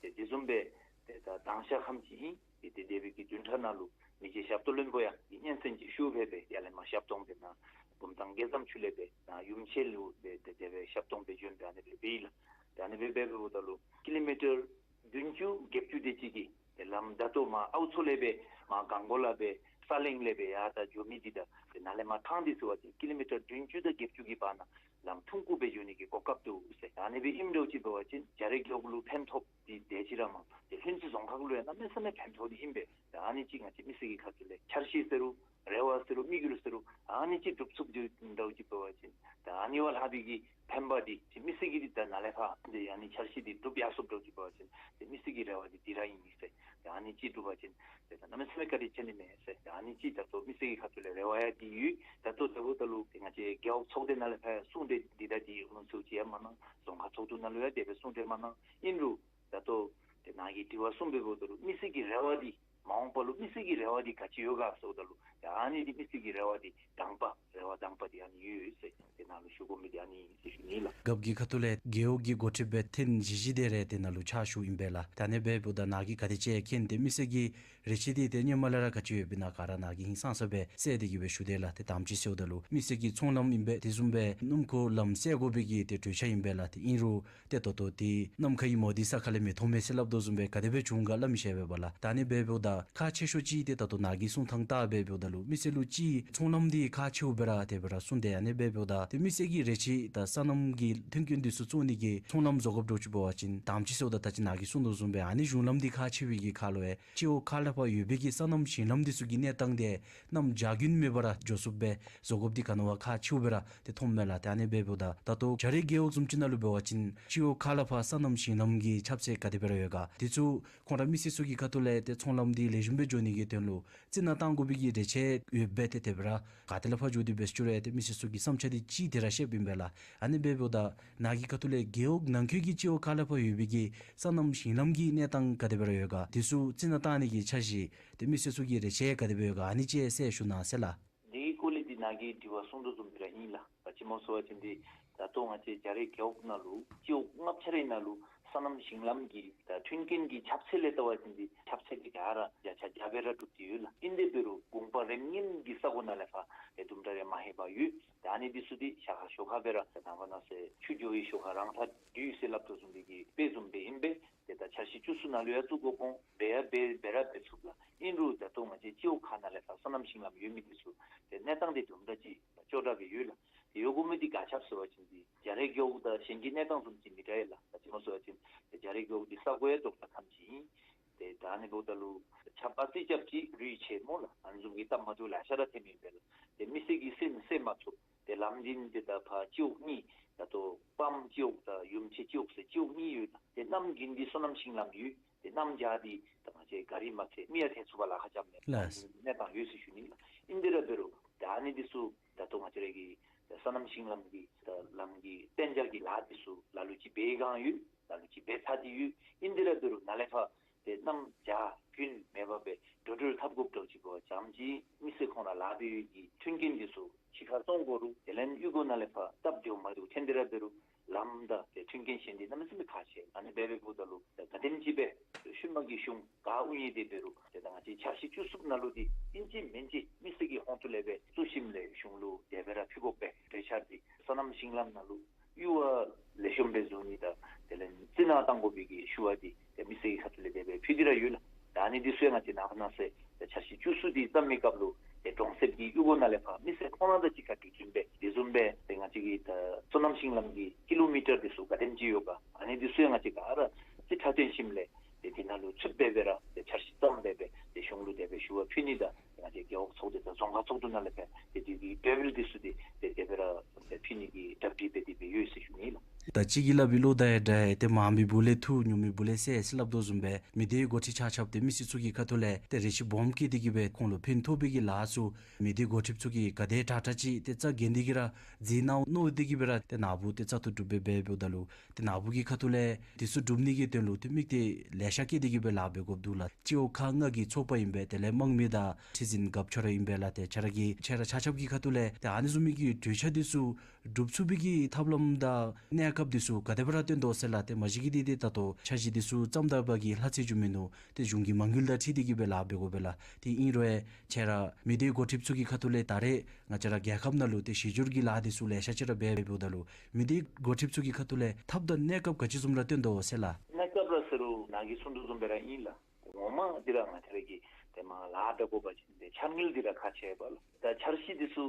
ཏེ་དེ་བཟུམ་སྦེ་ཏེ་ད་དང་ཤ་ཁམས་ཅིག་ཨིན། ཏེ་ཏེ་དེ་སྦེ་གི་བདུན་ཕྲག་ནང་ལུ་མི་རྗེ་ཞབས་ཏོག་བློན་པོ་ཡང་གི་སྙན་གསན་ཅིག་ཞུ་སྦེ་སྦེ་ཡར་ལས་མར་ཞབས་ཏོག་འབད་ནཱ་བུམ་ཐང་དགེ་ཟམ་ཆུ་ལས་སྦེ་ནཱ་ཡུམ་ཆེན་ལུ་སྦེ་ཏེ་དེ་སྦེ་ཞབས་ཏོག་འབད་བྱོན་སྦེ་ཨ་ནི་སྦེ་འབད་ཡི་ལགས། ཏེ་ཨ་ནི་སྦེ་འབད་འབདཝ་ད་ལུ་ཀི་ལོ་མི་ཊར་བདུན་ཅུ་བརྒྱད་ཅུ་དེ་ཅིག་གི་ཏེ་ལམ་ད་ལྟོ་མར་ཨའུ་མཚོ་ལས་སྦེ་མར་གངས་སྒོ་ལས་སྦེ་ས་གླིང་ལས་སྦེ་ཡར་ད་འགྱོ་མི་འདི་དང་ཏེ་ནཱ་ལས་མར་ཐང་འདི་ཟེར་བ་ཅིན་ཀི་ལོ་མི་ཊར་བདུན་ཅུ་དང་བརྒྱད་ཅུ་གི་བར་ན་ལམ་ཐུང་ཀུ་སྦེ་འགྱོ་ནི་གི་གོ་སྐབས་འདུག་ཟེར། ཨ་ནི་སྦེ་ཨིནམ་འདྲཝ་ཅིག་འབད་བ་ཅིན་རྒྱ་རས་རྒེད་འོག་ལུ་ཕན་ཐོགས་འདི་དེ་ཅིག་ར་མ་ཏེ་ལྷུན་རྩེ་རྫོང་ཁག་ལུ་ཡང་གནམ་མེད་ས་མེད་ཕན་ཐོགས་འདི་ཨིན་པས། ཏེ་ཨ་ནི་ཅིག་ང་བཅས་མི་སེར་གྱི་ཁ་ཐུག་ལས་འཆར་གཞི་ཟེར་རུང་རེ་བ་ཟེར་རུང་དམིགས་ཡུལ་ཟེར་རུང་ཨ་ནི་ཅིག་སྒྲུབ་ཚུགསཔ་འདྲཝ་ཅིག་འབད་བ་ཅིན་ད་ཨ་ནི་བ་ལྷག་པའི་གི་ཕན་པ་འདི་ཏེ་མི་སེར་གྱིས་འདི་ད་ནཱ་ལས་ཕར་འདི་ཨ་ནི་འཆར་གཞི་འདི་སྒྲུབ་ཡར་སོཔ་འདྲཝ་ཅིག་འབད་བ་ཅིན་ཏེ་མི་སེར་གྱི་རེ་བ་འདི་འདི་ར་ཨིན་ཟེར། ཏེ་ཨ་ནི་ཅིག་སྒྲུབ་པ་ཅིན་ཏེ་ད་གནམ་མེད་ས་མེད་བཀའ་དྲིན་ཆེ་ནི་མས་ཟེར། ཏེ་ཨ་ནི་ཅིག་ད་ལྟོ་མི་སེར་གྱི་ཁ་ཐུག་ལས་རེ་བ་ཡང་འདི་ཡོད། ད་ལྟོ་འབདཝ་ད་ལུ་ཏེ་ང་བཅས་རྒེད་འོག་ཚོགས་སྡེ་ནང་ལས་ཕར་གསུང་གྲོས་འདི་ད་འདི་ཨུ་ཚུགས་ཅིག་ཡང་མ་གནང་། རྫོང་ཁག་ཚོགས་འདུ་ནང་ལུ་ཡང་དེ་སྦེ་གསུང་གྲོས་མ་གནང་། ཨིན་རུང་ད་ལྟོ་ཏེ་ནཱ་གིས་དྲི་བ་གསུངས་པའི་འབདཝ་ད་ལུ་མི་སེར་གྱི་རེ་བ་འདི་མ་འོངས་པ་ལུ་མི་སེར་གྱི་རེ་བ་འདི་ག་ཅི་ཡོད་ག་ཟེརཝ་ད་ལུ་ཏེ་ཨ་ནི་འདི་མི་སེར་གྱི་རེ་བ་འདི་དང་པ་རེ་བ་དང་པ་འདི་ཨ་ནི་ཡོད་ཟེར་ཏེ་ནཱ་ལུ་ཞུ་དགོ་མི་འདི་ཨ་ནི་ཨིན་ཟེར་ཞུ་ནི་ལགས། རྒཔོ་གི་ཁ་ཐུག་ལས་རྒེད་འོག་གི་འགོ་ཁྲིདཔ་སྦེ་ཐེངས་བཞི་བཞི་དེ་རེ་ཏེ་ནཱ་ལུ་ཕྱག་ཞུ་ཨིན་པས་ལགས། ད་ཨ་ནི་སྦེ་འབདཝ་ད་ནཱ་གིས་ག་དེ་ཅིག་མཁྱེན་ཏེ་མི་སེར་གྱི་རེ་ཆེ་འདི་ཏེ་སྔོན་མ་ལས་ར་ག་ཅི་ཡོདཔ་ཨིན་ན་ག་ར་ནཱ་གིས་ཧིང་སངས་ས་སྦེ་གསལ་ཏེ་གི་སྦེ་ཞུ་དེས་ལགས། ཏེ་དང་པ་ཅིག་ཟེརཝ་ད་ལུ་མི་སེར་གྱི་ཚོང་ལམ་ཨིན་པས། དེ་བཟུམ་སྦེ་སྣུམ་འཁོར་ལམ་སེལ་དགོ་པའི་གི་ཏེ་གྲོས་འཆར་ཨིན་པས་ལགས། ཏེ་ཨིན་རུང་ཏེ་ད་ལྟོ་འདི་ནམ་མཁའ་ཡི་མུ་ཏིག་ས་ཁ་ལས་མི་མཐོང་མས་ཟེར་སླབ་དོ་བཟུམ་སྦེ་ག་དེ་སྦེ་བྱུང་ག་སླབ་མི་ཤེས་པས་ལགས། ད་ཨ་ནི་སྦེ་འབདཝ་ད་ཁག་ཆེ་ཤོས་ཅིག་ཏེ་ད་ལྟོ་ནཱ་གིས་གསུང་ཐངས་ལྟ་སྦེ་འབདཝ་ད་ལུ་མི་སེར་ལུ་ཅིག་ཚོང་ལམ་འདི་ཁག་ཆེཝ་སྦེ་ར་དེ་སྦེ་ར་གསུངས་ཏེ་ཨ་ནི་སྦེ་འབདཝ་ད་ཏེ་མི་སེར་གྱི་རེ་ཆེ་ད་སོ་ནམ་གྱི་མཐུན་རྐྱེན་འདི་ཚུ་བཙུགས་ནི་གི་ཚོང་ལམ་བཟོ་དགོཔ་འདྲཝ་ཅིག་འབད་བ་ཅིན་དང་པ་ཅིག་ཟེརཝ་ད་ད་ཅི་ནཱ་གིས་གསུངས་དོ་བཟུམ་སྦེ་ཨ་ནི་གཞུང་ལམ་འདི་ཁག་ཆེ་བའི་གི་ཁར་ལུ་ཡང་སྤྱི་འོག་ཁག་ལས་ཕར་ཡོད་པའི་གི་སོ་ནམ་ཞིང་ལམ་འདི་ཚུ་གི་གནས་སྟངས་འདི་གནམ་བྱཱར་རྒྱུན་མེད་པར་འགྱོ་ཚུགསཔ་སྦེ་བཟོ་དགོཔ་འདི་ག་ནི་བ་ཁག་ཆེཝ་སྦེ་ར་ཏེ་མཐོངམ་མས་ལགས། ཏེ་ཨ་ནི་སྦེ་འབདཝ་ད་ད་ལྟོ་རྒྱ་རས་རྒེད་འོག་བཟུམ་ཅིག་ནང་ལུ་འབད་བ་ཅིན་སྤྱི་འོག་ཁག་ལས་ཕར་སོ་ནམ་ཞིང་ལམ་གྱི་ཁྱབ་ཚད་ག་དེ་སྦེ་ར་ཡོད་ག། དེ་ཚུ་ཁོང་ར་མི་སེར་ཚུ་གི་ཁ་ཐུག་ལས་ཏེ་ཚོང་ལམ་འདི་ལེགས་ཤོམ་སྦེ་འགྱོ་ནི་གི་དོན་ལུ་རྩི་ནག་བཏང་དགོ་པའི་གི་རེ་ཆེ་ཡོདཔ་སྦེ་ཏེ་དེ་སྦེ་ར་ག་ཏེ་ལས་ཕར་འགྱོ་སྟེ་འབད་རུང་ཏེ་མི་སེར་ཚུ་གི་བསམ་འཆར་འདི་ཅིག་དེ་ར་བཤདཔ་ཨིན་པས་ལགས། ཨ་ནི་སྦེ་འབདཝ་ད་ནཱ་གི་ཁ་ཐུག་ལས་རྒེད་འོག་ནང་འཁོད་ཀྱི་སྤྱི་འོག་ཁག་ལས་ཕར་ཡོད་པའི་གི་སོ་ནམ་ཞིང་ལམ་གྱི་གནས་སྟངས་ག་དེ་སྦེ་ར་ཡོད་ག། དེ་ཚུ་རྩི་ནག་བཏང་ནི་གི་འཆར་གཞི་ཏེ་མི་སེར་ཚུ་གི་རེ་ཆེ་ག་དེ་སྦེ་ཡོད་ག། ཨ་ནི་ཅིག་གསལ་ཞུ་གནང་ཟེར་ལགས། འདི་གི་སྐོར་ལས་འདི་ནཱ་གིས་དྲི་བ་གསུངས་དོ་བཟུམ་སྦེ་ར་ཨིན་ལགས། ག་ཅི་སྨོ་ཟེར་བ་ཅིན་འདི་ད་ལྟོ་ང་བཅས་རྒྱ་རས་རྒེད་འོག་ནང་ལུ་སྤྱི་འོག་ལྔ་ཆ་རའི་ནང་ལུ་སོ་ནམ་ཞིང་ལམ་གྱི་ད་མཐུན་རྐྱེན་གྱི་ཁྱབ་ཚད་ལས་བལྟ་བ་ཅིན་འདི་ཁྱབ་ཚད་འདི་ག་ར་བརྒྱ་ཆ་བརྒྱ་སྦེ་ར་གྲུབ་སྟེ་ཡོད་ལགས། ཨིན་དེ་འབད་རུང་དགོངས་པ་རིམ་ངེམ་གྱི་ས་གོ་ནང་ལས་ཕར་ཏེ་དུམ་གྲ་རེ་མ་ལྷོད་པར་ཡོད། ད་ཨ་ནི་འདི་ཚུ་འདི་ཤ་ཁ་ཤོ་ཁ་སྦེ་ར་ད་ནངས་པ་གནངས་ཚེ་ཆུ་འགྱོ་བའི་ཤོ་ཁ་རང་ཐག་འདུས་ཟེར་སླབ་དོ་བཟུམ་འདི་གི་དཔེ་བཟུམ་སྦེ་ཨིན་པས། ཏེ་ད་འཆར་གཞི་བཅུ་གསུམ་ནང་ལུ་ཡང་བཙུགས་དགོ་དགོ་འབད་ཡང་འབད་འབད་ར་འབད་ཚུགས་ལགས། ཨིན་རུང་ད་ལྟོ་ང་བཅས་སྤྱི་འོག་ཁག་ནང་ལས་ཕར་སོ་ནམ་ཞིང་ལམ་ཡོད་མི་འདི་ཚུ་ཏེ་གནས་སྟངས་འདི་དུམ་གྲ་ཅིག་སྐྱོ་དྲགས་སྦེ་ཡོད་ལགས། ཏེ་ཡོད་དགོ་མི་འདི་ག་ཅི་སྨོ་ཟེར་བ་ཅིན་འདི་རྒྱ་རས་རྒེད་འོག་དང་གཞན་གྱི་གནས་སྟངས་བཟུམ་ཅིག་མི་འདྲ་ཡི་ལགས། ག་ཅི་སྨོ་ཟེར་བ་ཅིན་ཏེ་རྒྱ་རས་རྒེད་འོག་འདི་ས་གོ་ཡང་རྡོག་རྩ་ཁམས་ཅིག་ཨིན། ཏེ་ད་ཨ་ནི་འབདཝ་ད་ལུ་ཆརཔ་རྩི་རྐྱབ་ཅིག་རུད་ཆད་སྨོ་ལགས། ཨ་ནི་བཟུམ་གྱི་སྟབས་མ་བདེཝ་ལེ་ཤ་ར་ཐོནམ་ཨིན་པས་ལགས། ཏེ་མི་སེར་གྱིས་སེམས་སེམས་མ་ཚུགས། ཏེ་ལམ་འདི་ཏེ་ད་ཕར་སྤྱི་འོག་གཉིས་ད་ལྟོ་སྤམ་སྤྱི་འོག་དང་ཡུམ་ཆེན་སྤྱི་འོག་ཟེར་སྤྱི་འོག་གཉིས་ཡོད་ལགས། ཏེ་གནམ་དགུན་འདི་སོ་ནམ་ཞིང་ལམ་ཡོད། ཏེ་གནམ་བྱཱར་འདི་ད་ང་བཅས་ག་རི་མ་ཚད་མི་ཡང་ཐལ་ཚུགས་པར་ལཱ་ཁག་རྐྱབ་མས། ལགས། གནས་སྟངས་ཡོད་ཟེར་ཞུ་ནི་ལགས། ཨིན་དེ་ར་འབད་རུང་ད་ཨ་ནི་འདི་ཚུ་ད་ལྟོ་ང་བཅས་ར་གི་ད་སོ་ནམ་ཞིང་ལམ་གྱི་ད་ལམ་གྱི་གཏན་འཇགས་ཀྱི་ལཱ་འདི་ཚུ་ལ་ལུ་ཅིག་འབད་བའི་སྒང་ཡོད། ལ་ལུ་ཅིག་འབད་ཚར་ཏེ་ཡོད། ཨིན་དེ་ར་འབད་རུང་ནཱ་ལས་ཕར་ཏེ་གནམ་བྱཱར་དགུན་མེད་པར་སྦེ་འགྲོ་འགྲུལ་འཐབ་དགོཔ་འདྲཝ་ཅིག་འབད་བ་ཅིན་མི་སེར་ཁོང་ར་ལཱ་འབད་བའི་གི་མཐུན་རྐྱེན་འདི་ཚུ་ཕྱི་ཁར་བཙོང་དགོ་རུང་དེ་ལས་གཡུས་སྒོ་ནང་ལས་ཕར་སྟབས་བདེཝ་མ་བདེཝ་ཐོན་ཏེ་ར་འབད་རུང་ལམ་དང་ཏེ་མཐུན་རྐྱེན་གཞན་འདི་གནམ་མེད་ས་མེད་ཁག་ཆེ། ཨ་ནི་སྦེ་འབདཝ་ད་ལུ་ད་ག་དེམ་ཅིག་སྦེ་ཤུལ་མ་གི་གཞུང་ག་དབུ་བརྙེས་ཏེ་འབད་རུང་ཏེ་ད་ང་བཅས་འཆར་གཞི་བཅུ་གསུམ་ནང་ལུ་འདི་ཨིན་ཅི་མིན་ཅི་མི་སེར་གྱི་ཧོངས་ཐུག་ལས་སྦེ་བཙུགས་ཞིནམ་ལས་གཞུང་ལུ་དེ་སྦེ་ར་ཕུལ་དགོ་པའི་གྲོས་འཆར་འདི་སོ་ནམ་ཞིང་ལམ་ནང་ལུ་གཡུར་བ་ལེགས་ཤོམ་སྦེ་བཟོ་ནི་དང་དེ་ལས་རྩི་ནག་བཏང་དགོ་པའི་གི་ཞུ་བ་འདི་ཏེ་མི་སེར་གྱི་ཁ་ཐུག་ལས་དེ་སྦེ་ཕུལ་ཏེ་ར་ཡོད་ལགས། ད་ཨ་ནི་འདི་ཚུ་ཡང་ང་བཅས་ནངས་པ་གནངས་ཚེ་ཏེ་འཆར་གཞི་བཅུ་གསུམ་འདི་བརྩམ་མི་སྐབས་ལུ་ཏེ་གྲོང་གསེབ་ཀྱི་གཡུས་སྒོ་ནང་ལས་ཕར་མི་སེར་ཁོང་ར་དང་གཅིག་ཁར་གྲོས་བསྟུན་འབད་དེ་བཟུམ་སྦེ་ཏེ་ང་བཅས་ཀྱི་ད་སོ་ནམ་ཞིང་ལམ་གྱི་ཀི་ལོ་མི་ཊར་འདི་ཚུ་ག་དེམ་ཅིག་ཡོད་ག། ཨ་ནི་འདི་ཚུ་ཡང་ང་བཅས་ག་ར་རྩིས་ཁྲ་བཏོན་ཞིནམ་ལས་ ཏེ་དེ་ནང་ལུ་ཚུདཔ་འབད་སྦེ་ར་ཏེ་འཆར་གཞི་བརྩམས་སྦེ་སྦེ་ཏེ་གཞུང་ལུ་དེ་སྦེ་ཞུ་བ་ཕུལ་ནི་དང་ང་བཅས་རྒེད་འོག་ཚོགས་སྡེ་དང་རྫོང་ཁག་ཚོགས་འདུ་ནང་ལས་ཕར་ཏེ་དེ་གི་འབོད་སྐུལ་འདི་ཚུ་འདི་ཏེ་དེ་སྦེ་ར་ཏེ་ཕུལ་ནི་གི་གྲ་སྒྲིག་འབད་དེ་སྦེ་ཡོད་ཟེར་ཞུ་ནི་ལགས། ད་ཅི་གི་སླབ་པའི་བློ་དང་ཡང་འདྲ་ཡི། ཏེ་མང་པའི་སྦུག་ལས་འཐུ་ཉུང་པའི་སྦུག་ལས་སེལ་ཟེར་སླབ་དོ་བཟུམ་སྦེ་མི་སྡེའི་འགོ་ཁྲིདཔ་ཆ་ཁྱབ་ཏེ་མི་སེར་ཚུ་གི་ཁ་ཐུག་ལས་ཏེ་རེ་ཆེ་སྦོམ་བསྐྱེད་དེ་གི་སྦེ་ཁོང་ལུ་ཕན་ཐོགས་པའི་གི་ལཱ་ཚུ་མི་སྡེའི་འགོ་ཁྲིདཔ་ཚུ་གིས་ག་དེ་དྲག་དྲག་ཅིག་ཏེ་རྩ་འགེངས་ཏེ་གི་ར་མཛད་གནང་མནོ་སྟེ་གི་སྦེ་ར་ཏེ་ནཱ་བུ་ཏེ་བཙག་འཐུ་གྲུབ་སྦེ་འབདཝ་ད་ལུ་ཏེ་ནཱ་བུ་གི་ཁ་ཐུག་ལས་དེ་ཚུ་སྒྲུབ་ནི་གི་དོན་ལུ་ཏེ་དམིགས་གཏད་ལེ་ཤ་བསྐྱེད་དེ་གི་སྦེ་ལཱ་འབད་དགོཔ་འདུག་ལགས། སྤྱི་འོག་ཁག་ལྔ་གི་ཚོགས་པ་ཨིན་པས། དེ་ལས་དམངས་མི་དང་ཁྲི་འཛིན་རྒཔོ་ཁྱོད་ར་ཨིན་པས་ལགས། ཏེ་ཁྱོད་ར་གི་ཁྱོད་ར་ཆ་ཁྱབ་ཀྱི་ཁ་ཐུག་ལས་ཏེ་ཨ་ནི་བཟུམ་མའི་གི་གྲོས་འཆར་འདི་ཚུ་སྒྲུབ་ཚུགས་པའི་གི་ཐབས་ལམ་དང་གནས་སྐབས་འདི་ཚུ་ག་དེ་སྦེ་ར་སྟོན་དོ་ཟེར་ལགས། ཏེ་མ་གཞི་གི་འདི་ཏེ་ད་ལྟོ་འཆར་གཞི་འདི་ཚུ་བརྩམ་ད་པ་གི་ལྷག་ཚད་ཅིག་མིན་ནུག། ཏེ་གཞུང་གི་མ་དངུལ་དང་འཁྲིལ་ཏེ་གི་སྦེ་ལཱ་འབད་དགོ་པས་ལགས། ཏེ་ཨིན་རུང་ཁྱོད་ར་མི་སྡེའི་འགོ་ཁྲིདཔ་ཚུ་གི་ཁ་ཐུག་ལས་ད་རེས་ང་བཅས་ར་རྒྱལ་ཁབ་ནང་ལུ་ཏེ་གཞི་བསྒྱུར་གྱི་ལཱ་འདི་ཚུ་ལེ་ཤ་ཅིག་ར་འབད་འབདཝ་ད་ལུ་མི་སྡེའི་འགོ་ཁྲིདཔ་ཚུ་གི་ཁ་ཐུག་ལས་ཐབས་དང་གནས་སྐབས་ག་ཅི་བཟུམ་ར་སྟོན་དོ་ཟེར་ལགས། གནས་སྐབས་ར་ཟེར་རུང་ནཱ་གིས་གསུང་དོ་བཟུམ་སྦེ་ར་ཨིན་ལགས། ངོ་མ་འདི་ར་ང་བཅས་ར་གིས་ཏེ་མར་ལཱ་འབད་དགོ་པ་ཅིན་ཏེ་འཆར་དངུལ་འདི་ར་ཁག་ཆེ་བས་ལགས། ད་འཆར་གཞི་འདི་ཚུ་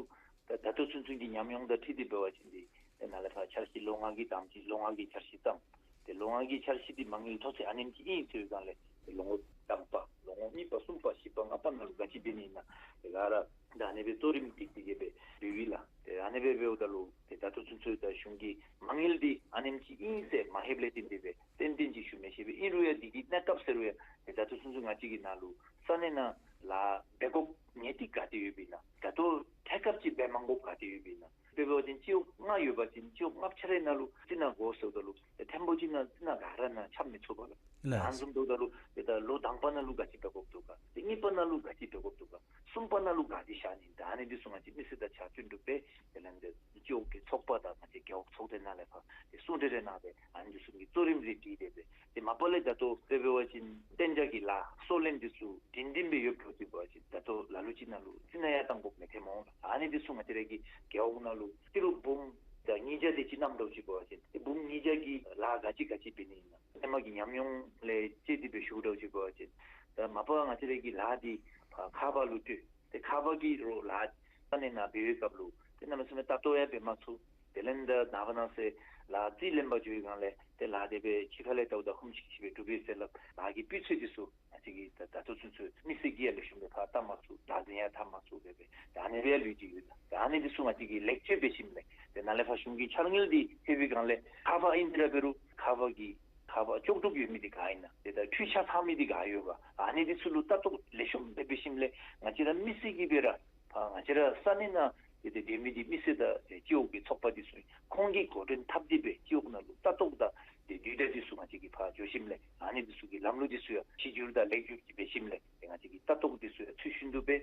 ད་ད་ལྟོ་ཚུན་ཚོད་ཀྱི་ཉམས་མྱོང་དང་འཁྲིལ་ཏེ་འབད་བ་ཅིན་འདི་ཏེ་ནཱ་ལས་ཕར་འཆར་གཞི་ལོ་ལྔ་གི་དང་པ་ཅིག་ལོ་ལྔ་གི་འཆར་གཞི་བརྩམས། ཏེ་ལོ་ལྔ་གི་འཆར་གཞི་འདི་མ་དངུལ་མཐོ་ཚད་ཨ་ནེམ་ཅིག་ཨིན་ཟེར་བའི་སྒང་ལས་ཏེ་ལོ་ངོ་དང་པ་ལོ་ངོ་གཉིས་པ་གསུམ་པ་བཞི་པ་ལྔ་པ་ནང་ལུ་ག་ཅི་འབད་ནི་ཨིན་ན་ཏེ་ག་ར་ད་ཨ་ནི་སྦེ་གཙོ་རིམ་སྒྲིག་སྟེ་གི་སྦེ་འབདཝ་ཨིན་ལགས། ཏེ་ཨ་ནི་སྦེ་འབདཝ་ད་ལུ་ཏེ་ད་ལྟོ་ཚུན་ཚོད་ད་གཞུང་གི་མ་དངུལ་འདི་ཨ་ནེམ་ཅིག་ཨིན་ཟེར་མ་ལྷོདཔ་ལས་བརྟེན་ཏེ་སྦེ་ཏན་ཏན་ཅིག་ཞུ་མི་ཤེས་པས། ཨིན་རུང་ཡང་འདི་གི་གནས་སྐབས་ཟེར་རུང་ཡང་ཏེ་ད་ལྟོ་ཚུན་ཚོད་ང་བཅས་ཀྱི་ནང་ལུ་ས་གནས་ནང་ལཱ་འབད་དགོཔ་ངེས་ཏིག་ག་ཏེ་ཡོདཔ་ཨིན་ན། ད་ལྟོ་ཐད་ཀར་ཅིག་འབད་མ་དགོཔ་ག་ཏེ་ཡོདཔ་ཨིན་ན། དཔེ་འབད་བ་ཅིན་སྤྱི་འོག་ལྔ་ཡོད་པ་ཅིན་སྤྱི་འོག་ལྔ་ཆ་རའི་ནང་ལུ་ཅིག་ནང་དགོ་ཟེརཝ་ད་ལུ་ཏེ་ཐེངས་པོ་ཅིག་ནང་ཅིག་ནང་ག་ར་ནང་ཁྱབ་མི་ཚུགས་པས་ལགས། ལགས། ཨ་ནི་བཟུམ་འབདཝ་ད་ལུ་ཏེ་ད་ལོ་དང་པ་ནང་ལུ་ག་ཅི་འབད་དགོཔ་འདུག་ག། ཏེ་གཉིས་པ་ནང་ལུ་ག་ཅི་འབད་དགོཔ་འདུག་ག། གསུམ་པ་ནང་ལུ་ག་ཅི་བཞག་ནི། ད་ཨ་ནི་འདི་ཚུ་ང་བཅས་མི་སེར་དང་བྱ་སྤྱོད་འདུག་པས། དེ་ལས་འདི་སྤྱི་འོག་གི་ཚོགས་པ་དང་ང་བཅས་རྒེད་འོག་ཚོགས་སྡེ་ནང་ལས་ཕར་ཏེ་གསུང་གྲོས་རེ་གནང་སྦེ་ཨ་ནི་འདི་ཚུ་གི་གཙོ་རིམ་རེ་སྒྲིག་སྟེ་སྦེ། ཏེ་མ་པ་ལས་ད་ལྟོ་དཔེ་འབད་བ་ཅིན་གཏན་འཇགས་ཀྱི་ལཱ་སོ་ལན་འདི་ཚུ་སྒྲིང་སྒྲིང་སྦེ་ཡོདཔ་འདྲཝ་ཅིག་འབད་བ་ཅིན་ད་ལྟོ་ལ་ལུ་ཅིག་ནང་ལུ་རྩི་ནག་ཡང་བཏང་དགོཔ་མེད་ཐལ་མོ་ལགས། ཨ་ནི་འདི་ཚུ་ང་བཅས་ར་གི་རྒེད་འོག་ནང་ལུ་ཏི་རུ་འབུམ་དང་ཉིས་བརྒྱ་དེ་ཅིག་བསྣམས་འདྲཝ་ཅིག་འབད་བ་ཅིན་ཏེ་འབུམ་ཉིས་བརྒྱ་གི་ལཱ་ག་ཅི་ག་ཅི་འབད་ནི་ཨིན་ན། ཧེ་མ་གི་ཉམས་མྱོང་ལས་དཔྱད་དེ་སྦེ་ཞུཝ་འདྲཝ་ཅིག་འབད་བ་ཅིན་ད་མ་པ་ང་བཅས་ར་གི་ལཱ་འདི་ཕར་ཁ་པར་ལུ་སྤྲོད། ཏེ་ཁ་པར་གྱི་རོགས་ལཱ་ས་གནས་ནང་འབད་བའི་སྐབས་ལུ་ཏེ་གནམ་མེད་ས་མེད་ལྟ་རྟོག་ཡང་འབད་མ་ཚུགས། དེ་ལས་ད་ནངས་པ་གནངས་ཚེ་ལཱ་རྩིས་ལེན་པར་འགྱོ་བའི་སྒང་ལས་ཏེ་ལཱ་དེ་སྦེ་ཕྱི་ཁ་ལས་བལྟཝ་ད་ཧུམ་ཤིག་ཤིག་སྦེ་གྲུབ་པས་ཟེར་སླབ། ལཱ་གི་སྤུས་ཚད་འདི་ཚུ་ང་བཅས་ཀྱིས་ད་ད་ལྟོ་ཚུན་ཚོད་མི་སེར་གྱིས་ཡང་ལེགས་ཤོམ་སྦེ་ཕར་བལྟ་མ་ཚུགས། བདག་འཛིན་ཡང་འཐབ་མ་ཚུགས་སྦེ་སྦེ་ད་ཨ་ནི་སྦེ་ལུས་ཏེ་ཡོད་ལགས། ད་ཨ་ནི་འདི་ཚུ་ང་བཅས་ཀྱིས་ལེགས་བཅོས་འབད་ཞིནམ་ལས་ཏེ་ནཱ་ལས་ཕར་གཞུང་གི་འཆར་དངུལ་འདི་ལྷོད་པའི་སྒང་ལས་ཁ་པར་ཨིན་ཏེ་ར་འབད་རུང་ཁ་པར་གྱི་ཁ་པར་ལྕོགས་གྲུབ་ཡོད་མི་འདི་ག་ཨིན་ན། ཏེ་ད་འཕྲུལ་ཆས་ཚང་མི་འདི་ག་ཡོད་ག། ཨ་ནི་འདི་ཚུ་ལུ་ལྟ་རྟོག་ལེགས་ཤོམ་སྦེ་འབད་ཞིནམ་ལས་ང་བཅས་ར་མི་སེར་གྱིས་འབད་ར་ཕར་ང་བཅས་ར་ས་གནས་ནང་ཏེ་ཏེ་སྡོད་མི་འདི་མི་སེར་དང་ཏེ་སྤྱི་འོག་གི་ཚོགས་པ་འདི་ཚུ་ཁོང་གིས་འགོ་འདྲེན་འཐབ་སྟེ་སྦེ་སྤྱི་འོག་ནང་ལུ་ལྟ་རྟོག་དང་ཏེ་དུས་བདའ་འདི་ཚུ་ང་བཅས་ཀྱིས་ཕར་འགྱོ་ཞིནམ་ལས་ཨ་ནི་འདི་ཚུ་གི་ལམ་ལུགས་འདི་ཚུ་ཡང་གཞི་བསྒྱུར་དང་ལེགས་བསྒྱུར་ཅིག་འབད་ཞིནམ་ལས་ཏེ་ང་བཅས་ཀྱིས་ལྟ་རྟོག་འདི་ཚུ་ཡང་ཚུལ་བཞིན་དུ་སྦེ་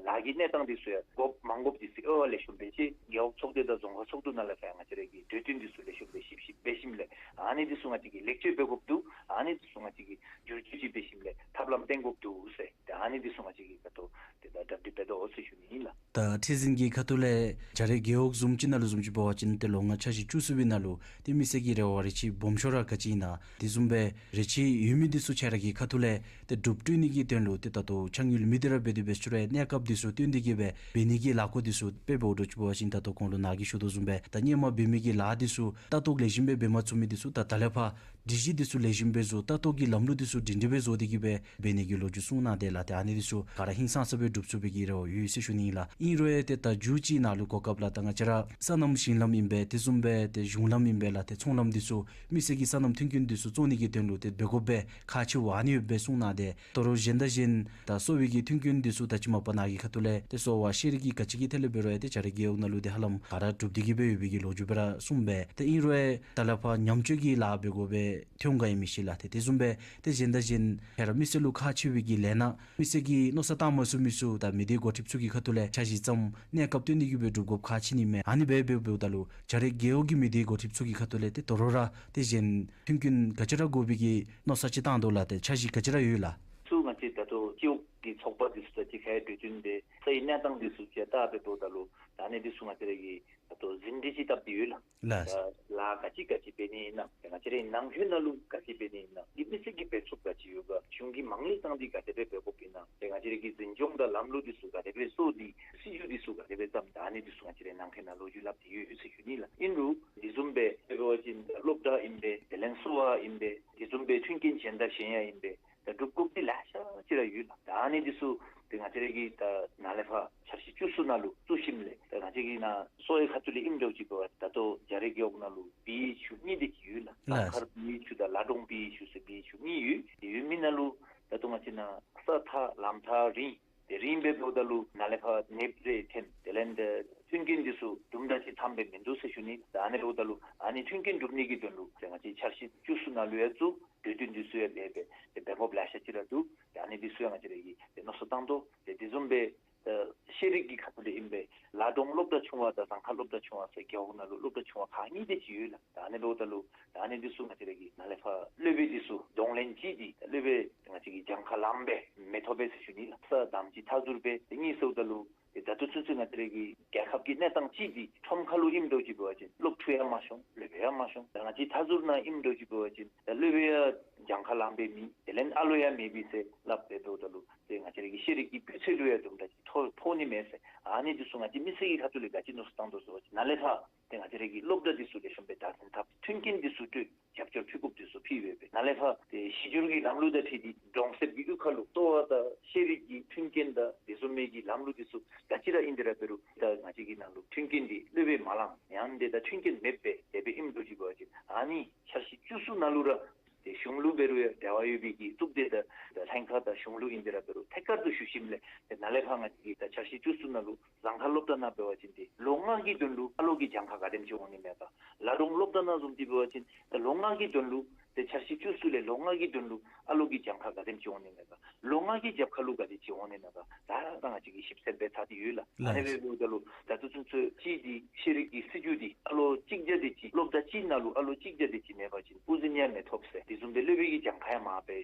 ལཱ་གི་གནས་སྟངས་འདི་ཚུ་ཡང་དགོཔ་མ་དགོཔ་འདི་ཚུ་ཨེ་ལེགས་ཤོམ་འབད་ཅི། རྒེད་འོག་ཚོགས་སྡེ་དང་རྫོང་ཁག་ཚོགས་འདུ་ནང་ལས་ཕར་ང་བཅས་ར་གིས་གྲོས་བསྟུན་འདི་ཚུ་ལེགས་ཤོམ་སྦེ་ཞིབ་ཞིབ་འབད་ཞིནམ་ལས་ཨ་ནི་འདི་ཚུ་ང་བཅས་ཀྱིས་ལེགས་བཅོས་འབད་དགོཔ་འདུག། ཨ་ནི་འདི་ཚུ་ང་བཅས་ཀྱིས་བསྒྱུར་བཅོས་ཅིག་འབད་ཞིནམ་ལས་ཐབས་ལམ་བསྟེན་དགོཔ་འདུག་ཟེར། ཏེ་ཨ་ནི་འདི་ཚུ་ང་བཅས་ཀྱིས་ད་ལྟོ་ཏེ་ད་གྲ་སྒྲིག་འབད་དོ་ཟེར་ཞུ་ནི་ཨིན་ལགས། ད་ཁྲི་འཛིན་གྱི་ཁ་ཐུག་ལས་ད་རེས་རྒེད་འོག་བཟུམ་ཅིག་ནང་ལུ་བཟུམ་ཅིག་འབད་བ་ཅིན་ཏེ་ལོ་ལྔ་འཆར་གཞི་བཅུ་གསུམ་པའི་ནང་ལུ་ཏེ་མི་སེར་གྱི་རེ་བ་རེ་ཆེ་སྦོམ་ཤོས་ར་ག་ཅི་ཨིན་ན། དེ་བཟུམ་སྦེ་རེ་ཆེ་ཡོད་མི་འདི་ཚུ་ཁྱོད་ར་གི་ཁ་ཐུག་ལས་ཏེ་སྒྲུབ་སྟེ་ནི་གི་དོན་ལུ་ཏེ་ད་ལྟོ་འཆར་དངུལ་མེད་དེ་ར་འབད་དེ་འབད་ཞུ་རུང་གནས་སྐབས་འདི་ཚུ་སྟོན་ཏེ་གི་སྦེ་འབད་ནི་གི་ལཱ་འགོ་འདི་ཚུ་དཔེ་འབདཝ་འདྲཝ་ཅིག་འབད་བ་ཅིན་ད་ལྟོ་གོང་ལུ་ནཱ་གིས་ཞུ་དོ་བཟུམ་སྦེ་ད་སྔོན་མ་འབད་མི་གི་ལཱ་འདི་ཚུ་ལྟ་རྟོག་ལེགས་ཤོམ་སྦེ་འབད་མ་ཚུགས་མི་འདི་ཚུ་ད་ད་ལས་ཕར་སྒྲིག་གཞི་འདི་ཚུ་ལེགས་ཤོམ་སྦེ་བཟོ། ལྟ་རྟོག་གི་ལམ་ལུགས་འདི་ཚུ་སྒྲིང་སྒྲིང་སྦེ་བཟོ་སྟེ་གི་སྦེ་འབད་ནི་གི་ལོ་རྒྱུས་གསུངས་གནང་དེས་ལགས། ཏེ་ཨ་ནི་འདི་ཚུ་ག་ར་ཧིང་སངས་ས་སྦེ་སྒྲུབ་ཚུགས་པའི་གི་རེ་བ་ཡོད་ཟེར་ཞུ་ནི་ཨིན་ལགས། ཨིན་རུང་ཡང་ཏེ་ད་མཇུག་ཅིག་ནང་ལུ་གོ་སྐབས་ལགས། ད་ང་བཅས་ར་སོ་ནམ་ཞིང་ལམ་ཨིན་པས། དེ་བཟུམ་སྦེ་ཏེ་གཞུང་ལམ་ཨིན་པས་ལགས། ཏེ་ཚོང་ལམ་འདི་ཚུ་མི་སེར་གྱི་སོ་ནམ་མཐུན་རྐྱེན་འདི་ཚུ་བཙོང་ནི་གི་དོན་ལུ་ཏེ་འབད་དགོཔ་སྦེ་ཁག་ཆེཝ་ཨ་ནི་ཡོདཔ་སྦེ་གསུངས་གནང་དེས། དོ་རུང་གཞན་དང་གཞན་ད་གསོ་བའི་གི་མཐུན་རྐྱེན་འདི་ཚུ་ད་ཅི་མ་པ་ནཱ་གི་ཁ་ཐུག་ལས་ཏེ་གསོ་བ་ཤེས་རིག་གི་ག་ཅི་གི་ཐད་ལས་འབད་རུང་ཡང་ཏེ་ཁྱོད་ར་གི་འོག་ནང་ལུ་ཏེ་ཧ་ལམ་ག་ར་གྲུབ་སྟེ་གི་སྦེ་ཡོད་པའི་གི་ལོ་རྒྱུས་སྦེ་ར་གསུངས་པས། ཏེ་ཨིན་རུང་ཡང་ད་ལས་ཕར་ཉམས་བཅོས་ཀྱི་ལཱ་འབད་དགོ་པའི་ཐོན་ག་ཡང་མི་ཤེས་ལགས། ཏེ་དེ་བཟུམ་སྦེ་ཏེ་གཞན་དང་གཞན་ཁྱོད་ར་མི་སེར་ལུ་ཁག་ཆེ་བའི་གི་ལས་སྣ་མི་སེར་གྱིས་མནོ་བསམ་བཏང་མ་ཚུགས་མི་ཚུ་ད་མི་སྡེའི་འགོ་ཁྲིདཔ་ཚུ་གི་ཁ་ཐུག་ལས་འཆར་གཞི་བརྩམས་གནས་སྐབས་སྟོན་ཏེ་གི་སྦེ་སྒྲུབ་དགོཔ་ཁག་ཆེ་ནི་མས། ཨ་ནི་སྦེ་འབདཝ་ད་ལུ་ཁྱོད་ར་གི་རྒེད་འོག་གི་མི་སྡེའི་འགོ་ཁྲིདཔ་ཚུ་གི་ཁ་ཐུག་ལས་ཏེ་དོ་རུང་ར་ཏེ་གཞན་མཐུན་རྐྱེན་ག་ཅི་ར་དགོ་པའི་གི་མནོ་བསམ་ཅིག་བཏང་དོ་ལགས། ཏེ་འཆར་གཞི་ག་ཅི་ར་ཡོད་ལགས། ཚུ་ང་བཅས་ད་ལྟོ་སྤྱི་འོག་གི་ཚོགས་པ་འདི་ཚུ་དང་གཅིག་ཁར་གྲོས་བསྟུན་འབད་ས་ཡི་གནས་སྟངས་འདི་ཚུ་ཅིག་བལྟ་སྦེ་འབདཝ་ད་ལུ་ད་ཨ་ནི་འདི་ཚུ་ང་བཅས་ར་གིས་ད་ལྟོ་ཟིན་བྲིས་ཅིག་བཏབ་སྟེ་ཡོད་ལགས། ལགས། ད་ལཱ་ག་ཅི་ག་ཅི་འབད་ནི་ཨིན་ན། ང་བཅས་རའི་ནང་འཁོད་ནང་ལུ་ག་ཅི་འབད་ནི་ཨིན་ན། འདི་མི་སེར་གྱིས་འབད་ཚུགསཔ་ག་ཅི་ཡོད་ག། གཞུང་གིས་མ་དངུལ་བཏང་སྟེ་ག་དེ་སྦེ་འབད་དགོཔ་ཨིན་ན། ཏེ་ང་བཅས་ར་གི་འཛིན་སྐྱོང་དང་ལམ་ལུགས་འདི་ཚུ་ག་དེ་སྦེ་བཟོ་སྟེ་སྲིད་བྱུས་འདི་ཚུ་ག་དེ་སྦེ་བརྩམས། ད་ཨ་ནི་འདི་ཚུ་ང་བཅས་རའི་ནང་འཁོད་ནང་ལོ་རྒྱུས་སླབ་སྟེ་ཡོད་ཟེར་ཞུ་ནི་ལགས། ཨིན་རུང་དེ་བཟུམ་སྦེ་དཔེ་འབད་བ་ཅིན་སློབ་གྲྭ་ཨིན་པས། དེ་ལས་གསོ་བ་ཨིན་པས། དེ་བཟུམ་སྦེ་མཐུན་རྐྱེན་གཞན་དང་གཞན་ཡང་ཨིན་པས། སྒྲུབ་དགོཔ་འདི་ལེ་ཤ་ཅིག་ར་ཡོད་ལགས། ད་ཨ་ནི་འདི་ཚུ་ཏེ་ང་བཅས་ར་གི་ད་ནཱ་ལས་ཕར་འཆར་གཞི་བཅུ་གསུམ་ནང་ལུ་བཙུགས་ཞིནམ་ལས་ད་ང་བཅས་ཀྱི་ནཱ་གསོ་བའི་ཁ་ཐུག་ལས་ཨིནམ་འདྲཝ་ཅིག་འབད་བ་ཅིན་ད་ལྟོ་རྒྱ་རིགས་རྒེད་འོག་ནང་ལུ་བི་ཨེས་ཡུ་གཉིས་དེ་ཅིག་ཡོད་ལགས། ལགས། ཟངས་དཀར་བི་ཨེས་ཡུ་དང་ལ་གྲོང་བི་ཨེས་ཡུ་ཟེར་བི་ཨེས་ཡུ་གཉིས་ཡོད། ཡོད་མི་ནང་ལུ་ད་ལྟོ་ང་བཅས་ནཱ་ས་ཐག་ལམ་ཐག་རིང་། དེ་རིང་འབདཝ་ད་ལུ་ནཱ་ལས་ཕར་ནདཔ་རེ་འཐོན། དེ་ལས་ཏེ་མཐུན་རྐྱེན་འདི་ཚུ་དུམ་གྲ་ཅིག་ཚངམ་སྦེ་མིན་འདུག་ཟེར་ཞུ་ནི། ད་ཨ་ནི་འབདཝ་ད་ལུ་ཨ་ནི་མཐུན་རྐྱེན་སྒྲུབ་ནི་གི་དོན་ལུ་ཏེ་ང་བཅས་འཆར་གཞི་བཅུ་གསུམ་ནང་ལུ་ཡང་བཙུགས་གྲོས་བསྟུན་འདི་ཚུ་ཡང་འབད་སྦེ་ཏེ་འབད་དགོཔ་ལེ་ཤ་ཅིག་ར་འདུག། ཏེ་ཨ་ནི་འདི་ཚུ་ཡང་ང་བཅས་ར་གིས་ཏེ་མནོ་བསམ་བཏང་དོ། ཏེ་དེ་བཟུམ་སྦེ་ཏེ་ཤེས་རིག་གི་ཁ་ཐུག་ལས་ཨིན་པས། ལ་གྲོང་སློབ་གྲྭ་ཆུང་བ་དང་ཟངས་དཀར་སློབ་གྲྭ་ཆུང་བ་ཟེར་རྒེད་འོག་ནང་ལུ་སློབ་གྲྭ་ཆུང་བ་ཁག་གཉིས་དེ་ཅིག་ཡོད་ལགས། ད་ཨ་ནི་འབདཝ་ད་ལུ་ད་ཨ་ནི་འདི་ཚུ་ང་བཅས་ར་གིས་ནཱ་ལས་ཕར་སློབ་དཔོན་འདི་ཚུ་གདོང་ལེན་ཅིག་འདི་སློབ་དཔོན་ང་བཅས་ཀྱིས་གྱངས་ཁ་ལངམ་སྦེ་མི་ཐོབ་པས་ཟེར་ཞུ་ནི་ལགས། ས་དམ་ཅིག་མཐའ་ཟུར་སྦེ་ཏེ་གཉིས་ཟེརཝ་ད་ལུ་ཏེ་ད་ལྟོ་ཚུན་ཚོད་ང་བཅས་ར་གི་རྒྱལ་ཁབ་ཀྱི་གནས་སྟངས་ཅིག་འདི་ཁྲོམ་ཁ་ལུ་ཨིནམ་འདྲཝ་ཅིག་འབད་བ་ཅིན་སློབ་ཕྲུག་ཡང་མ་ཤོང་། སློབ་དཔོན་ཡང་མ་ཤོང་། ད་ང་བཅས་མཐའ་ཟུར་ནང་ཨིནམ་འདྲཝ་ཅིག་འབད་བ་ཅིན་ད་སློབ་དཔོན་ཡང་གྱངས་ཁ་ལངམ་སྦེ་མེད། དེ་ལས་ཨ་ལོ་ཡང་མེད་པས་ཟེར་སླབ་སྦེ་འབདཝ་ད་ལུ་ཏེ་ང་བཅས་ར་གི་ཤེས་རིག་གི་སྤུས་ཚད་ལུ་ཡང་དུམ་གྲ་ཅིག་ཕོག་ཕོག་ནི་མས་ཟེར། ཨ་ནི་འདི་ཚུ་ང་བཅས་མི་སེར་གྱི་ཁ་ཐུག་ལས་ག་ཅི་མནོ་བསམ་བཏང་དོ་ཟེར་བ་ཅིན་ནཱ་ལས་ཕར་ཏེ་ང་བཅས་ར་གི་སློབ་གྲྭ་འདི་ཚུ་ལེགས་ཤོམ་སྦེ་བདག་འཛིན་འཐབ། མཐུན་རྐྱེན་འདི་ཚུ་སྤྲོད། རྒྱབ་སྐྱོར་ཕུལ་དགོཔ་འདི་ཚུ་ཕུལ་སྦེ་སྦེ་ནཱ་ལས་ཕར་ཏེ་གཞི་སྒྱུར་གྱི་ལམ་ལུགས་དང་འཁྲིལ་ཏེ་གྲོང་གསེབ་ཀྱི་གཡུས་ཁ་ལུ་ལྟོ་བ་དང་ཤེས་རིག་གི་མཐུན་རྐྱེན་དང་དེ་བཟུམ་མའི་གི་ལམ་ལུགས་འདི་ཚུ་ག་ཅི་ར་ཨིན་ཏེ་ར་འབད་རུང་ད་ང་བཅས་ཀྱི་ནང་ལུ་མཐུན་རྐྱེན་འདི་སློབ་དཔོན་མ་ལངམ་ཡང་ཏེ་ད་མཐུན་རྐྱེན་མེདཔ་སྦེ་དེ་སྦེ་ཨིནམ་འདྲཝ་ཅིག་འབད་བ་ཅིན་ཨ་ནི་འཆར་གཞི་བཅུ་གསུམ་ནང་ལུ་ར་ཏེ་གཞུང་ལུ་འབད་རུང་ཡང་འབྲེལ་བ་ཡོད་པའི་གི་གཙུག་སྡེ་དང་ད་ལྷན་ཁག་དང་གཞུང་ལུ་ཨིན་ཏེ་ར་འབད་རུང་ཐད་ཀར་དུ་ཞུ་ཞིནམ་ལས་ཏེ་ནཱ་ལས་ཕར་ང་བཅས་ཀྱི་ད་འཆར་གཞི་བཅུ་གསུམ་ནང་ལུ་ཟངས་དཀར་སློབ་གྲྭ་ནང་འབད་བ་ཅིན་ཏེ་ལོ་ལྔ་གི་དོན་ལུ་ཨ་ལོ་གི་གྱངས་ཁ་ག་དེམ་ཅིག་འོང་ནི་མས་ག། ལ་གྲོང་སློབ་གྲྭ་ནང་བཟུམ་ཅིག་འབད་བ་ཅིན་ཏེ་ལོ་ལྔ་གི་དོན་ལུ་ཏེ་འཆར་གཞི་བཅུ་གསུམ་ལས་ལོ་ལྔ་གི་དོན་ལུ་ཨ་ལོ་གི་གྱངས་ཁ་ག་དེམ་ཅིག་འོང་ནི་མས་ག། ལོ་ལྔ་གི་རྒྱབ་ཁ་ལུ་ག་དེ་ཅིག་འོང་ནི་མས་ག། ད་ར་ད་ང་བཅས་ཀྱིས་ཞིབ་འཚོལ་འབད་ཚར་ཏེ་ཡོད་ལགས། ལགས། ཨ་ནི་སྦེ་འབདཝ་ད་ལུ་ད་ལྟོ་ཚུན་ཚོད་ཅིག་འདི་ཤེས་རིག་གི་སྲིད་བྱུས་འདི་ཨ་ལོ་གཅིག་བརྒྱ་དེ་ཅིག་སློབ་གྲྭ་གཅིག་ནང་ལུ་ཨ་ལོ་གཅིག་བརྒྱ་དེ་ཅིག་མེད་པ་ཅིན་དབུ་འཛིན་ཡང་མི་ཐོབ་ཟེར། དེ་བཟུམ་སྦེ་སློབ་དཔོན་གྱི་གྱངས་ཁ་ཡང་མར་སྦེ་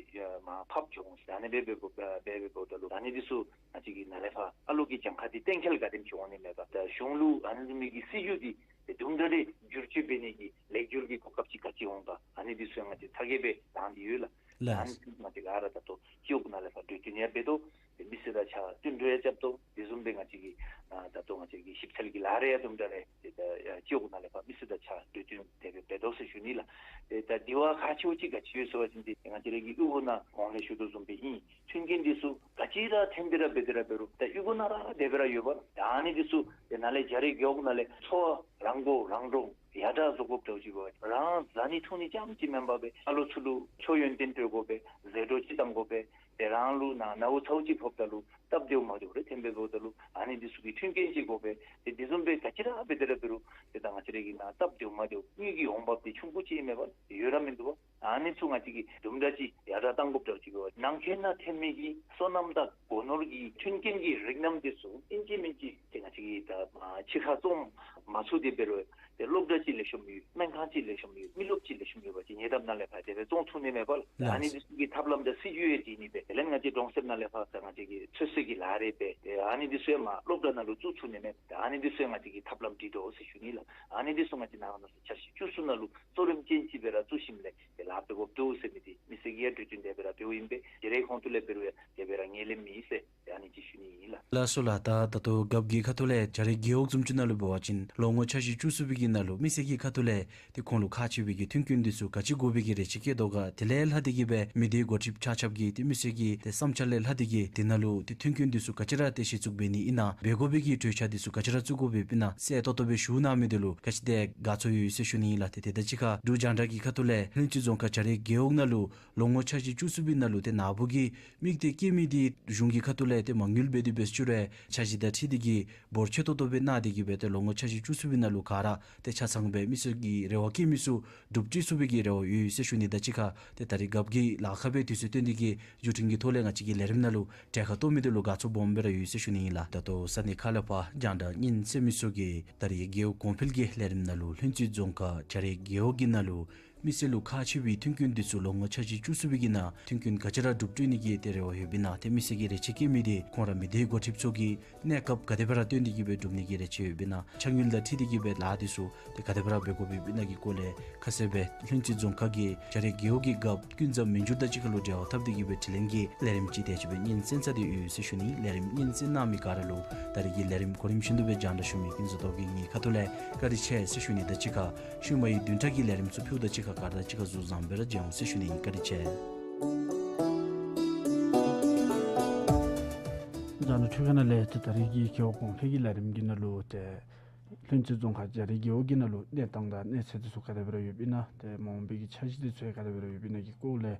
མར་ཕབ་འགྱོ་འོང་ཟེར། ཨ་ནི་སྦེ་འབད་འབད་འབད་འབདཝ་ད་ལུ་ཨ་ནི་འདི་ཚུ་ང་བཅས་ཀྱིས་ནཱ་ལས་ཕར་ཨ་ལོ་གི་གྱངས་ཁ་འདི་གཏན་འཁེལ་ག་དེམ་ཅིག་འོང་ནི་མས་ག། ད་གཞུང་ལུ་ཨ་ནི་བཟུམ་མའི་གི་སྲིད་བྱུས་འདི་ཏེ་དུམ་གྲ་རེ་བསྒྱུར་བཅོས་འབད་ནི་གི་ལེགས་བསྒྱུར་གྱི་གོ་སྐབས་ཅིག་ག་ཅི་འོང་ག། ཨ་ནི་འདི་ཚུ་ཡང་ང་བཅས་ཚ་གྱང་སྦེ་ལངས་ཏེ་ཡོད་ལགས། ལགས། ཨ་ནི་ང་བཅས་ག་ར་ད་ལྟོ་སྤྱི་འོག་ནང་ལས་ཕར་གྲོས་བསྟུན་ཡང་འབད་དོ། ཏེ་མི་སེར་དང་གཅིག་ཁར་བསྟུན་གྲོས་ཡང་རྐྱབ་དོ། དེ་བཟུམ་སྦེ་ང་བཅས་ཀྱིས་ཨ་ད་ལྟོ་ང་བཅས་ཀྱི་ཞིབ་འཚོལ་གྱི་ལཱ་རེ་ཡང་དུམ་གྲ་རེ་ཏེ་ད་སྤྱི་འོག་ནང་ལས་ཕར་མི་སེར་དང་གཅིག་ཁར་གྲོས་བསྟུན་དེ་སྦེ་འབད་དོ་ཟེར་ཞུ་ནི་ལགས། ཏེ་ད་དེ་བ་ཁག་ཆེཝ་ཅིག་ག་ཅི་ཡོད་ཟེར་བ་ཅིན་ཏེ་ང་བཅས་ར་གི་གཡུས་སྒོ་ནང་གོང་ལས་ཞུ་དོ་བཟུམ་སྦེ་ཨིན། མཐུན་རྐྱེན་འདི་ཚུ་ག་ཅི་ར་འཐོན་ཏེ་ར་འབད་དེ་ར་འབད་རུང་ད་གཡུས་སྒོ་ནང་ར་དེ་སྦེ་ར་ཡོདཔ་ད་ཨ་ནི་འདི་ཚུ་ཏེ་ནཱ་ལས་རྒྱ་རིགས་རྒེད་འོག་ནང་ལས་འཚོ་བ་རང་མགོ་རང་འདྲོངས་ཡར་དྲག་བཟོ་དགོཔ་འདྲཝ་ཅིག་འབད་བ་རང་བཟའ་ནི་འཐུང་ནི་རྐྱངམ་ཅིག་མེན་པར་སྦེ་ཨ་ལོ་ཚུ་ལུ་ཆོས་ཡོན་ཏན་སྤྲོད་དགོ་པས། ཟད་འགྲོ་ཅིག་བཏང་དགོ་པས། ཏེ་རང་ལུ་ནཱ་ནཝ་ཚཝ་ཅིག་ཕོགཔ་ད་ལུ་སྟབས་བདེཝ་མ་བདེཝ་རེ་འཐོན་སྦེ་འབདཝ་ད་ལུ་ཨ་ནི་འདི་ཚུ་གི་མཐུན་རྐྱེན་ཅིག་དགོ་པས། ཏེ་དེ་བཟུམ་སྦེ་ག་ཅི་ར་འབད་དེ་ར་འབད་རུང་ཏེ་ད་ང་བཅས་ར་གི་ནཱ་སྟབས་བདེཝ་མ་བདེཝ་དངུལ་གྱི་འོང་འབབ་འདི་ཆུང་ཀུ་ཅིག་མེན་པར་ཡོད་ར་མིན་འདུག་པ། ཨ་ནི་ཚུ་ང་བཅས་ཀྱིས་དུམ་གྲ་ཅིག་ཡར་དྲག་བཏང་དགོཔ་འདྲཝ་ཅིག་འབད་བ་ནང་འཁོད་ནང་འཐོན་མི་གི་སོ་ནམ་དང་སྒོ་ནོར་གྱི་མཐུན་རྐྱེན་གྱི་རིགས་རྣམ་འདི་ཚུ་ཨིན་ཅི་མིན་ཅི་ཏེ་ང་བཅས་ཀྱིས་ད་ཕྱི་ཁར་བཙོང་མ་ཚུགས་ཏེ་འབད་རུང་ཏེ་སློབ་གྲྭ་ཅིག་ལེགས་ཤོམ་ཡོད། སྨན་ཁང་ཅིག་ལེགས་ཤོམ་ཡོད། མི་རློབས་ཅིག་ལེགས་ཤོམ་ཡོད་པ་ཅིན་ཉེ་འདབས་ནང་ལས་ཕར་དེ་སྦེ་བཙོང་ཚུགས་ནི་མས་པ་ལགས། ལགས། ཨ་ནི་འདི་ཚུ་གི་ཐབས་ལམ་དང་སྲིད་བྱུས་ཡང་བྲིས་ནི་སྦེ་དེ་ལས་ང་བཅས་གྲོང་གསེབ་ནང་ལས་ཕར་ད་ང་བཅས་ཀྱིས་ཚོད་བསྲེ་གི་ལཱ་རེ་འབད། ཏེ་ཨ་ནི་འདི་ཚུ་ཡང་མར་སློབ་གྲྭ་ནང་ལུ་བཙུགས་ཚུགས་ནི་མས། ཏེ་ཨ་ནི་འདི་ཚུ་ཡང་ང་བཅས་ཀྱིས་ཐབས་ལམ་བྲིས་དོ་ཟེར་ཞུ་ནི་ལགས། ཨ་ནི་འདི་ཚུ་ང་བཅས་ནང་ན་འཆར་གཞི་བཅུ་གསུམ་ནང་ལུ་གཙོ་རིམ་ཅན་ཅིག་སྦེ་ར་བཙུགས་ཞིནམ་ལས་ཏེ་ལཱ་འབད་དགོཔ་འདུག་ཟེར་མི་འདི་མི་སེར་གྱིས་ཡང་གྲོས་བསྟུན་དེ་སྦེ་ར་འབདཝ་ཨིན་པས། རྒྱ་རིགས་ཁོང་ཚུ་ལས་འབད་རུང་ཡང་དེ་སྦེ་ར་ངོས་ལེན་མེད་ཟེར་ཏེ་ཨ་ནི་ཅིག་ཞུ་ནི་ཨིན་ལགས། ལགས་སོ་ལགས། ད་ད་ལྟོ་རྒཔོ་གི་ཁ་ཐུག་ལས་རྒྱ་རིགས་རྒེད་འོག་བཟུམ་ཅིག་ནང་ལུ་འབད་བ་ཅིན་ལོ་ངོ་འཆར་གཞི་བཅུ་གསུམ་པའི་གི་ནང་ལུ་མི་སེར་གྱི་ཁ་ཐུག་ལས་ཏེ་ཁོང་ལུ་ཁག་ཆེ་བའི་གི་མཐུན་རྐྱེན་འདི་ཚུ་ག་ཅི་དགོ་པའི་གི་རེ་ཆེ་བསྐྱེད་དོ་ག། དེ་ལས་ལྷག་སྟེ་གི་སྦེ་མི་སྡེའི་འགོ་ཁྲིདཔ་ཆ་ཁྱབ་ཀྱིས་ཏེ་མི་སེར་གྱི་ཏེ་བསམ་འཆར་ལས་ལྷག་སྟེ་གི་དེ་ནང་ལུ་ཏེ་མཐུན་རྐྱེན་འདི་ཚུ་ག་ཅི་ར་ཏེ་གཞི་བཙུགས་འབད་ནི་ཨིན་ན་འབད་དགོ་པའི་གི་གྲོས་འཆར་འདི་ཚུ་ག་ཅི་ར་བཙུགས་དགོ་པའི་དཔེར་ན་གསལ་ཏོག་ཏོ་སྦེ་ཞུ་གནང་མི་འདི་ལུ་ག་ཅི་དེ་དགའ་ཚོར་ཡོད་ཟེར་ཞུ་ནི་ཨིན་ལགས། ཏེ་དེ་དང་གཅིག་ཁར་འབྲུག་རྒྱང་བསྒྲགས་ཀྱི་ཁ་ཐུག་ལས་ལྷུན་རྩེ་རྫོང་ཁག་རྒྱ་རིགས་རྒེད་འོག་ནང་ལུ་ལོ་ངོ་འཆར་གཞི་བཅུ་གསུམ་པའི་ནང་ལུ་ཏེ་ནཱ་བུ་གིས་དམིགས་གཏད་བསྐྱེད་མི་འདི་གཞུང་གི་ཁ་ཐུག་ལས་ཏེ་མ་དངུལ་འབད་དེ་འབད་ཞུ་རུང་འཆར་གཞི་དང་འཁྲིལ་ཏེ་གི་འབོར་ཆེ་ཏོག་ཏོ་སྦེ་གནང་སྟེ་གི་སྦེ་ཏེ་ལོ་ངོ་འཆར་གཞི་བཅུ་གསུམ་པའི་ནང་ལུ་ག་ར་ཏེ་ཆ་ཚང་སྦེ་མི་སེར་གྱི་རེ་བ་བསྐྱེད་མི་ཚུ་སྒྲུབ་སྤྱོད་ཚུགས་པའི་གི་རེ་བ་ཡོད་ཟེར་ཞུ་ནི་དང་གཅིག་ཁར་ཏེ་ད་རིས་རྒཔོ་གིས་ལཱ་ཁག་སྦེ་དུས་ཚོད་བཏོན་ཏེ་གི་བརྒྱུད་འཕྲིན་གྱི་ཐོག་ལས་ང་བཅས་ཀྱི་ལས་རིམ་ནང་ལུ་གྲལ་ཁར་གཏོགས་མི་འདི་ལུ་དགའ་ཚོར་སྦོམ་སྦེ་ར་ཡོད་ཟེར་ཞུ་ནི་ཨིན་ལགས། ད་ལྟོ་ས་གནས་ཁག་ལས་ཕར་རྒྱང་བསྒྲགས་གཉིས་གསན་མི་ཚུ་གིས་ད་རིས་རྒེད་འོག་གོང་འཕེལ་གྱི་ལས་རིམ་ནང་ལུ་ལྷུན་རྩེ་རྫོང་ཁག་རྒྱ་རིགས་རྒེད་འོག་གི་ནང་ལུ་མི་སེར་ལུ་ཁག་ཆེ་བའི་མཐུན་རྐྱེན་འདི་ཚུ་ལོ་ངོ་འཆར་གཞི་བཅུ་གསུམ་པའི་གི་ནང་མཐུན་རྐྱེན་ག་ཅི་ར་སྒྲུབ་སྤྲོད་ནི་གི་ཏེ་རེ་བ་ཡོདཔ་ཨིན་ན་ཏེ་མི་སེར་གྱིས་རེ་ཆེ་བསྐྱེད་མི་འདི་ཁོང་ར་མི་སྡེའི་འགོ་ཁྲིདཔ་ཚུ་གིས་གནས་སྐབས་ག་དེ་སྦེ་ར་བཏོན་ཏེ་གི་སྦེ་སྒྲུབ་ནི་གི་རེ་ཆེ་ཡོདཔ་ཨིན་ན། ཕྱག་དངུལ་དང་འཁྲིལ་ཏེ་གི་སྦེ་ལཱ་འདི་ཚུ་ཏེ་ག་དེ་སྦེ་ར་འབད་དགོཔ་ཨིན་ན་གི་སྐོར་ལས་ཁ་གསལ་སྦེ་ལྷུན་རྩེ་རྫོང་ཁག་གི་རྒྱ་རིགས་རྒེད་འོག་གི་རྒཔོ་ཀུན་བཟང་མི་འགྱུར་དང་གཅིག་ཁར་ལུ་འབྲེལ་བ་འཐབ་སྟེ་གི་སྦེ་དྲི་ལན་གྱི་ལས་རིམ་ཅིག་དེ་ཅིག་སྦེ་སྙན་གསན་ཚར་ཏེ་ཡོད་ཟེར་ཞུ་ནི། ལས་རིམ་སྙན་གསན་གནང་མི་ག་ར་ལུ་ད་རིས་ཀྱི་ལས་རིམ་གོ་རིམ་བཞིན་དུ་སྦེ་རྒྱང་བསྒྲགས་ཞུ་མི་ཀུན་བཟང་རྡོ་རྗེ་ངེའི་ཁ་ཐུག་ལས་བཀའ་དྲིན་ཆེ་ཟེར་ཞུ་ནི་དང་གཅིག་ཁར་ཤུལ་མའི་བདུན་ཕྲག་གི་ལས་རིམ་ཚུ་ཕུལཝ་དང་གཅིག་ཁར་ག་ར་དང་གཅིག་ཁར་གཟུགས་བཟང་སྦེ་ར་མཇལ་འོང་ཟེར་ཞུ་ནི། བཀའ་དྲིན་ཆེ། རྒྱང་བསྒྲགས་འཕྲུལ་ཁང་ནང་ལས་ཏེ་ད་རེས་ཀྱི་རྒེད་འོག་གོང་འཕེལ་གྱི་ལས་རིམ་གྱི་ནང་ལུ་ཏེ་ལྷུན་རྩེ་རྫོང་ཁག་རྒྱ་རི་རྒེད་འོག་གི་ནང་ལུ་གནས་སྟངས་དང་གནས་ཚད་འདི་ཚུ་ག་དེ་སྦེ་ར་ཡོདཔ་ཨིན་ན་ཏེ་མ་འོངས་པའི་གི་འཆར་གཞི་འདི་ཚུ་ཡང་ག་དེ་སྦེ་ར་ཡོདཔ་ཨིན་ན་གི་སྐོར་ལས་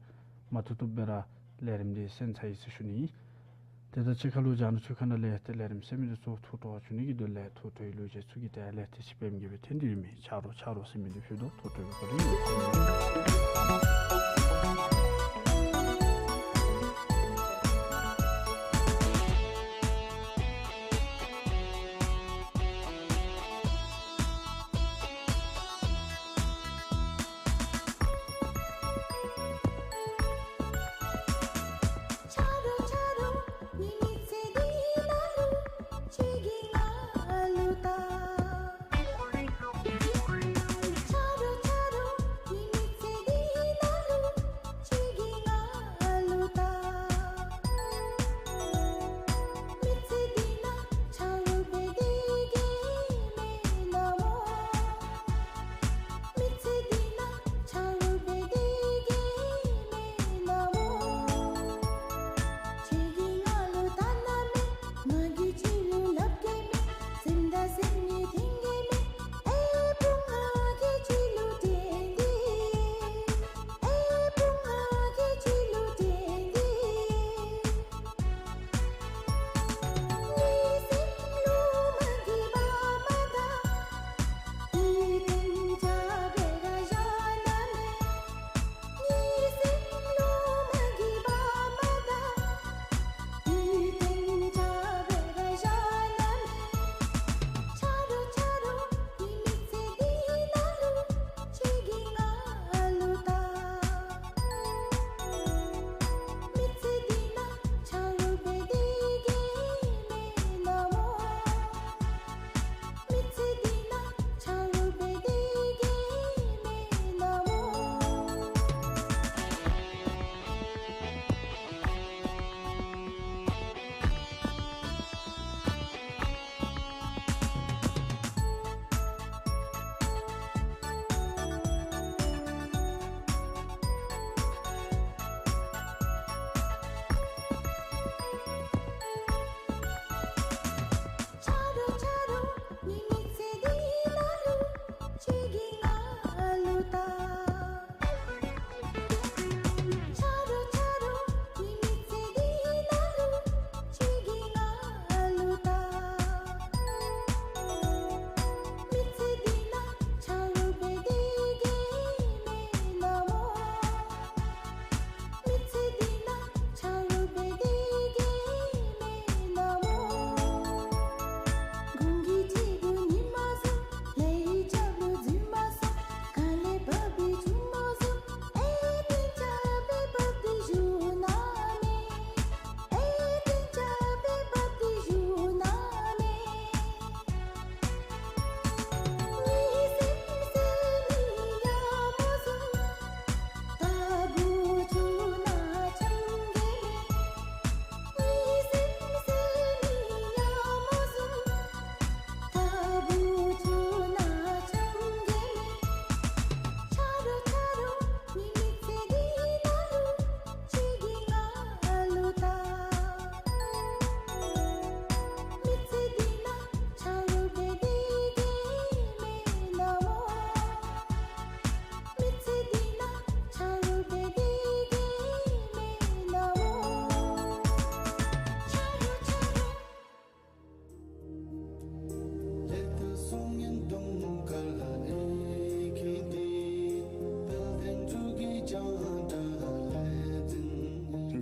མ་ཐུབ་ཐུབ་སྦེ་ར་ལས་རིམ་འདི་གསན་ཚར་ཡི་ཟེར་ཞུ་ནི། ཏེ་ད་ཕྱི་ཁ་ལུ་རྒྱང་བསྒྲགས་འཕྲུལ་ཁང་ནང་ལས་ཏེ་ལས་རིམ་གསན་མི་འདི་ཚུ་ཐུགས་སྤྲོ་བ་བྱུང་ནི་གི་དོན་ལས་ཐུགས་སྤྲོ་ཡི་ལུ་རྗེས་སུ་གི་ཏེ་ལས་ཏེ་ཅིག་སྦེ་མི་དགེ་བའི་ཐུན་ཏེ་ཡོད་མི་ཆ་རོགས་ཆ་རོགས་ཟེར་མི་འདི་ཕུལ་དོ། ཐུགས་སྤྲོ་ཡི་སྐོར་ལས་ཡོད།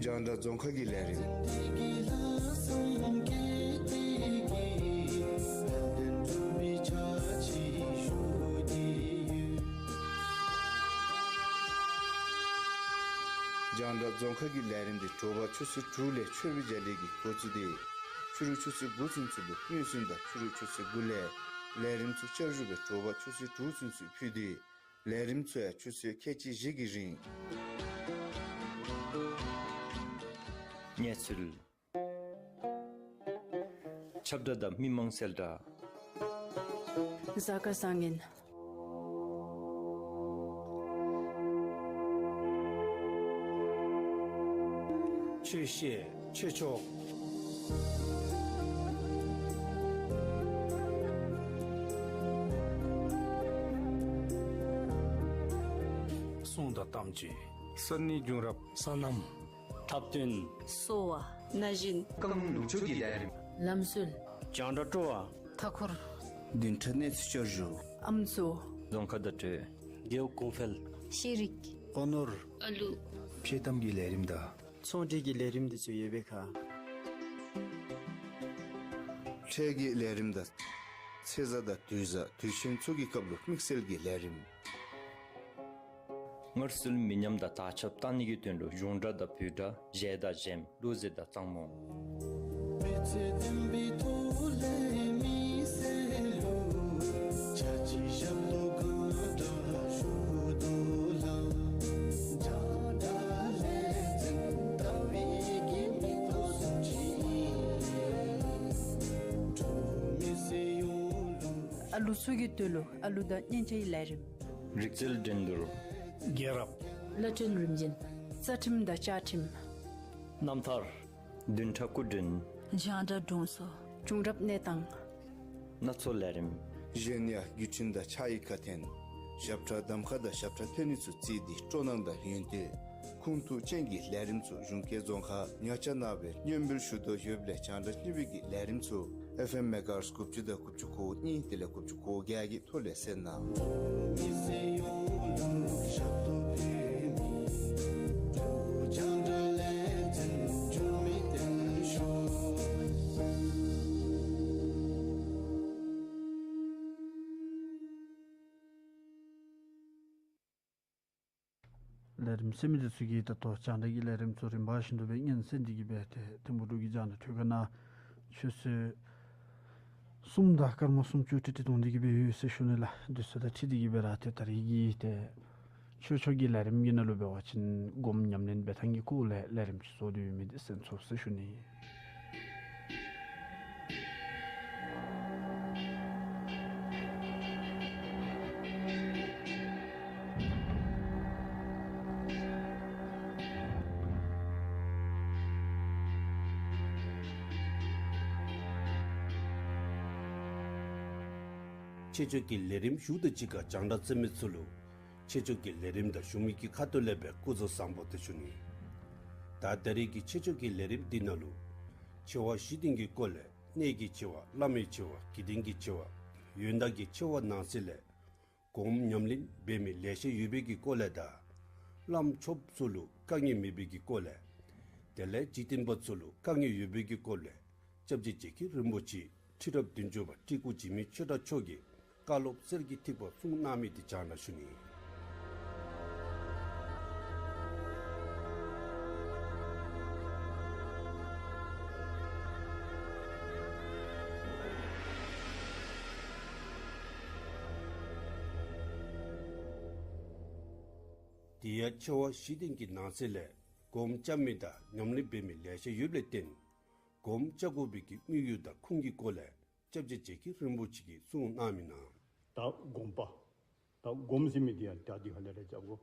རྒྱང་བསྒྲགས་རྫོང་ཁ་གི་ལས་རིམ། རྒྱང་བསྒྲགས་རྫོང་ཁ་གི་ལས་རིམ་འདི་དྲོ་པ་ཆུ་ཚོད་དྲུག་ལས་ཆོས་པའི་རྒྱ་གླིང་གིས་འགོ་བཙུགས་ཏེ་ཕྱི་རུ་ཆུ་ཚོད་དགུ་ཚུན་ཚོད་ལུ་སྙན་སེང་དང་ཕྱི་རུ་ཆུ་ཚོད་དགུ་ལས་ལས་རིམ་ཚུ་བསྐྱར་ཞུ་སྦེ་དྲོ་པ་ཆུ་ཚོད་དྲུག་ཚུན་ཚོད་ཕུལ་ཏེ་ལས་རིམ་ཚུ་ཡང་ཆུ་ཚོད་ཁལ་གཅིག་བཞི་གི་རིང་གནས་ཚུལ། ཁྱབ་བརྡ་དང་མི་མང་གསལ་བསྒྲགས། གཟའ་སྐར་བཟང་ངན། ཆོས་བཤད་ཆོས་ཕྱོགས། ཚོང་དང་གཏམ་བརྗོད། ས་གནས་བྱུང་རབས། སོ་ནམ། འཁྲབ་སྟོན། གསོ་བ། ན་གཞོན། རྐང་ལུག་ཕྱུགས་ཀྱི་ལས་རིམ། ལམ་སྲོལ། རྒྱང་བསྒྲགས་སྤྲོ་བ། མཐའ་འཁོར། བདུན་ཕྲག་གནས་ཚུལ་བསྐྱར་ཞུ། ཨམ་སྲུ། རྫོང་ཁ་བརྡ་སྤྲོད། རྒེད་འོག་གོང་འཕེལ། ཤེས་རིག་སྤོ་ནོར། ཨ་ལུ། འཕྲུལ་གཏམ་གྱི་ལས་རིམ་དང་། ཚོང་འབྲེལ་གྱི་ལས་རིམ་འདི་ཚུ་ཡོད་པའི་ཁར། འཕྲུལ་གྱི་ལས་རིམ་དང་། ཚེས་གཟའ་དང་དུས་གཟའ་དུས་ཆེན་ཚུ་གི་སྐབས་ལུ་དམིགས་བསལ་གྱི་ལས་རིམ། སྔར་སྲོལ་མི་ཉམས་དང་དར་ཁྱབ་གཏང་ནི་གི་དོན་ལུ་གཞུང་སྒྲ་དང་བོད་སྒྲ། གཞས་དང་གཞས་གླུ་གཞས་དང་གཙང་མོ། ཨ་ལུ་ཚུ་གི་དོན་ལུ་ཨ་ལུ་དང་སྙན་ཆ་གི་ལས་རིམ། རིག་རྩལ་འགྲན་བསྡུར། རྒྱལ་རབས། བླ་སྤྲུལ་རིམ་བྱོན། རྩ་ཁྲིམས་དང་བཅའ་ཁྲིམས། རྣམ་ཐར། བདུན་ཕྲག་སྐུ་མགྲོན། རྒྱང་བསྒྲགས་སྒྲོམ་གསོ། བྱུང་རབས་གནས་སྟངས། སྣ་ཚོགས་ལས་རིམ། གཞན་ཡང་བརྒྱུད་འཕྲིན་དང་ཕྱག་ཡིག་ཁ་འཕྲིན། ཞབས་ཁྲ་གདམ་ཁ་དང་ཞབས་ཁྲ་འཐེན་ནི་ཚུ་བརྩིས་ཏེ་སྤྲོ་སྣང་དང་ཡོན་ཏན་ཁུངས་ཐུག་ཅན་གྱི་ལས་རིམ་ཚུ་གཞུང་སྐད་རྫོང་ཁ་ཉག་ཆ་ནང་སྦེ་སྙན་འབུལ་ཞུ་དོ་ཡོདཔ་ལས་རྒྱང་བསྒྲགས་གཉིས་པའི་གི་ལས་རིམ་ཚུ་ཨེཕ་ཨེམ་མེ་ག་ཧར་ཊི་དགུ་བཅུ་དང་དགུ་བཅུ་གོ་གཉིས་དེ་ལས་དགུ་བཅུ་གོ་བརྒྱད་ཀྱི་ཐོག་ལས་གསན་གནང་། ལས་རིམ་གསན་མི་འདི་ཚུ་གིས་ད་ལྟོ་རྒྱང་བསྒྲགས་ཀྱི་ལས་རིམ་ཚུ་རིམ་པ་བཞིན་དུ་སྦེ་སྙན་གསན་ཏེ་གི་སྦེ་ཏེ་ཐིམ་ཕུག་འབྲུག་གི་རྒྱང་བསྒྲགས་ཐོག་ཁ་ནང་ཆུ་ཚོད་གསུམ་དང་སྐར་མ་སུམ་ཅུ་ཏིག་ཏིག་གཏོང་སྟེ་གི་སྦེ་ཡོད་ཟེར་ཞུ་ནི་ལགས། དུས་ཚོད་དང་འཁྲིལ་ཏེ་གི་སྦེ་ར་ཏེ་ད་རིས་ཀྱི་ཏེ་ཆོས་ཕྱོགས་ཀྱི་ལས་རིམ་གྱི་ནང་ལུ་འབད་བ་ཅིན་སྒོམ་ཉམས་ལེན་འབད་ཐངས་ཀྱི་སྐོར་ལས་ལས་རིམ་ཅིག་བཟོ་སྟེ་ཡོད་མི་འདི་གསན་ཚུགས་ཟེར་ཞུ་ནི། ཆོས་ཕྱོགས་ཀྱི་ལས་རིམ་ཞུཝ་དང་གཅིག་ཁར་རྒྱང་བསྒྲགས་གསན་མི་ཚུ་ལུ་ཆོས་ཕྱོགས་ཀྱི་ལས་རིམ་དང་ཞུ་མི་གི་ཁ་ཐུག་ལས་སྦེ་སྐུ་གཟུགས་བཟང་པོ་ཟེར་ཞུ་ནི། ད་ད་རིས་ཀྱི་ཆོས་ཕྱོགས་ཀྱི་ལས་རིམ་འདི་ནང་ལུ་ཆེ་བ་བཞི་ལྡན་གྱི་སྐོར་ལས་གནས་ཀྱི་ཆེ་བ། བླ་མའི་ཆེ་བ། དགེ་འདུན་གྱི་ཆེ་བ། ཡོན་བདག་གི་ཆེ་བ་ནང་གསེས་ལས་སྒོམ་ཉམས་ལེན་འབད་མི་ལེ་ཤ་ཡོད་པའི་གི་སྐོར་ལས་དང་བླམ་ཆོསཔ་ཚུ་ལུ་དཀའ་ངལ་མེད་པའི་གི་སྐོར་ལས་དེ་ལས་འཇིག་རྟེན་པ་ཚུ་ལུ་དཀའ་ངལ་ཡོད་པའི་གི་སྐོར་ལས་སྐྱབས་རྗེ་རྗེ་མཁན་རིན་པོ་ཆེ་ཁྲི་རབས་བདུན་ཅུ་པ་སྤྲུལ་སྐུ་འཇིགས་མེད་ཆོས་གྲགས་མཆོག་གིས་བཀའ་སློབ་གསེར་གྱི་ཐིགས་པ་གསུངས་གནང་མི་འདི་རྒྱང་བསྒྲགས་ཞུ་ནི། དེ་ཡང་ཆེ་བ་བཞི་ལྡན་གྱི་ནང་གསེས་ལས་སྒོམ་རྐྱབ་མི་དང་ཉམས་ལེན་འབད་མི་ལེ་ཤ་ཡོདཔ་ལས་བརྟེན་སྒོམ་རྐྱབ་དགོ་པའི་གི་དམིགས་ཡུལ་དང་ཁུངས་ཀྱི་སྐོར་ལས་སྐྱབས་རྗེ་རྗེ་མཁན་རིན་པོ་ཆེ་གིས་གསུངས་གནང་མི་ནང་། ད་སྒོམ་པ། ད་སྒོམ་ཟེར་མི་འདི་ཡང་ད་འདི་ཧ་ལས་ར་རྐྱབ་དགོ།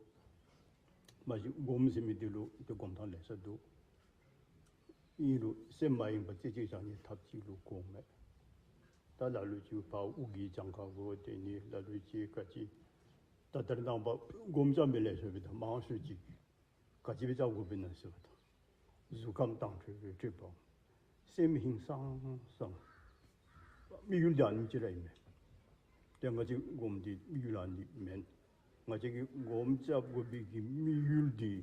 མ་གཞི་སྒོམ་ཟེར་མི་འདི་ལུ་ཏེ་སྒོམ་ཐངས་ལེ་ཤ་འདུག། ཨིན་རུང་སེམས་མ་ཡེངས་པར་རྩེ་གཅིག་བཞག་ནི་ཐབས་གཅིག་ལུ་སྒོམ་མས། ད་ལ་ལུ་ཅིག་ཕར་དབུགས་ཀྱི་གྱངས་ཁ་གུ་དེ་ནི་ལ་ལུ་ཅིག་ག་ཅི། ད་ལྟར་ནངས་པ་སྒོམ་རྐྱབ་མི་ལེ་ཤ་ཡོད་པས། ད་མང་ཤོས་ཅིག་ག་ཅི་སྦེ་རྐྱབ་དགོཔ་ཨིན་ན་ཟེར་བ་དང་། གཟུགས་ཁམས་དྭངས་འཕྲོས་སྦེ་འཕྲོས་པའམ། སེམས་ཧིང་སངས་སངས། དམིགས་ཡུལ་འདི་ཨ་ནེམ་ཅིག་ར་ཨིན་མས། ཏེ་ང་བཅས་སྒོམ་འདི་དམིགས་ཡུལ་ཨ་ནི་མེན། ང་བཅས་ཀྱིས་སྒོམ་རྐྱབ་དགོ་པའི་གི་དམིགས་ཡུལ་འདི་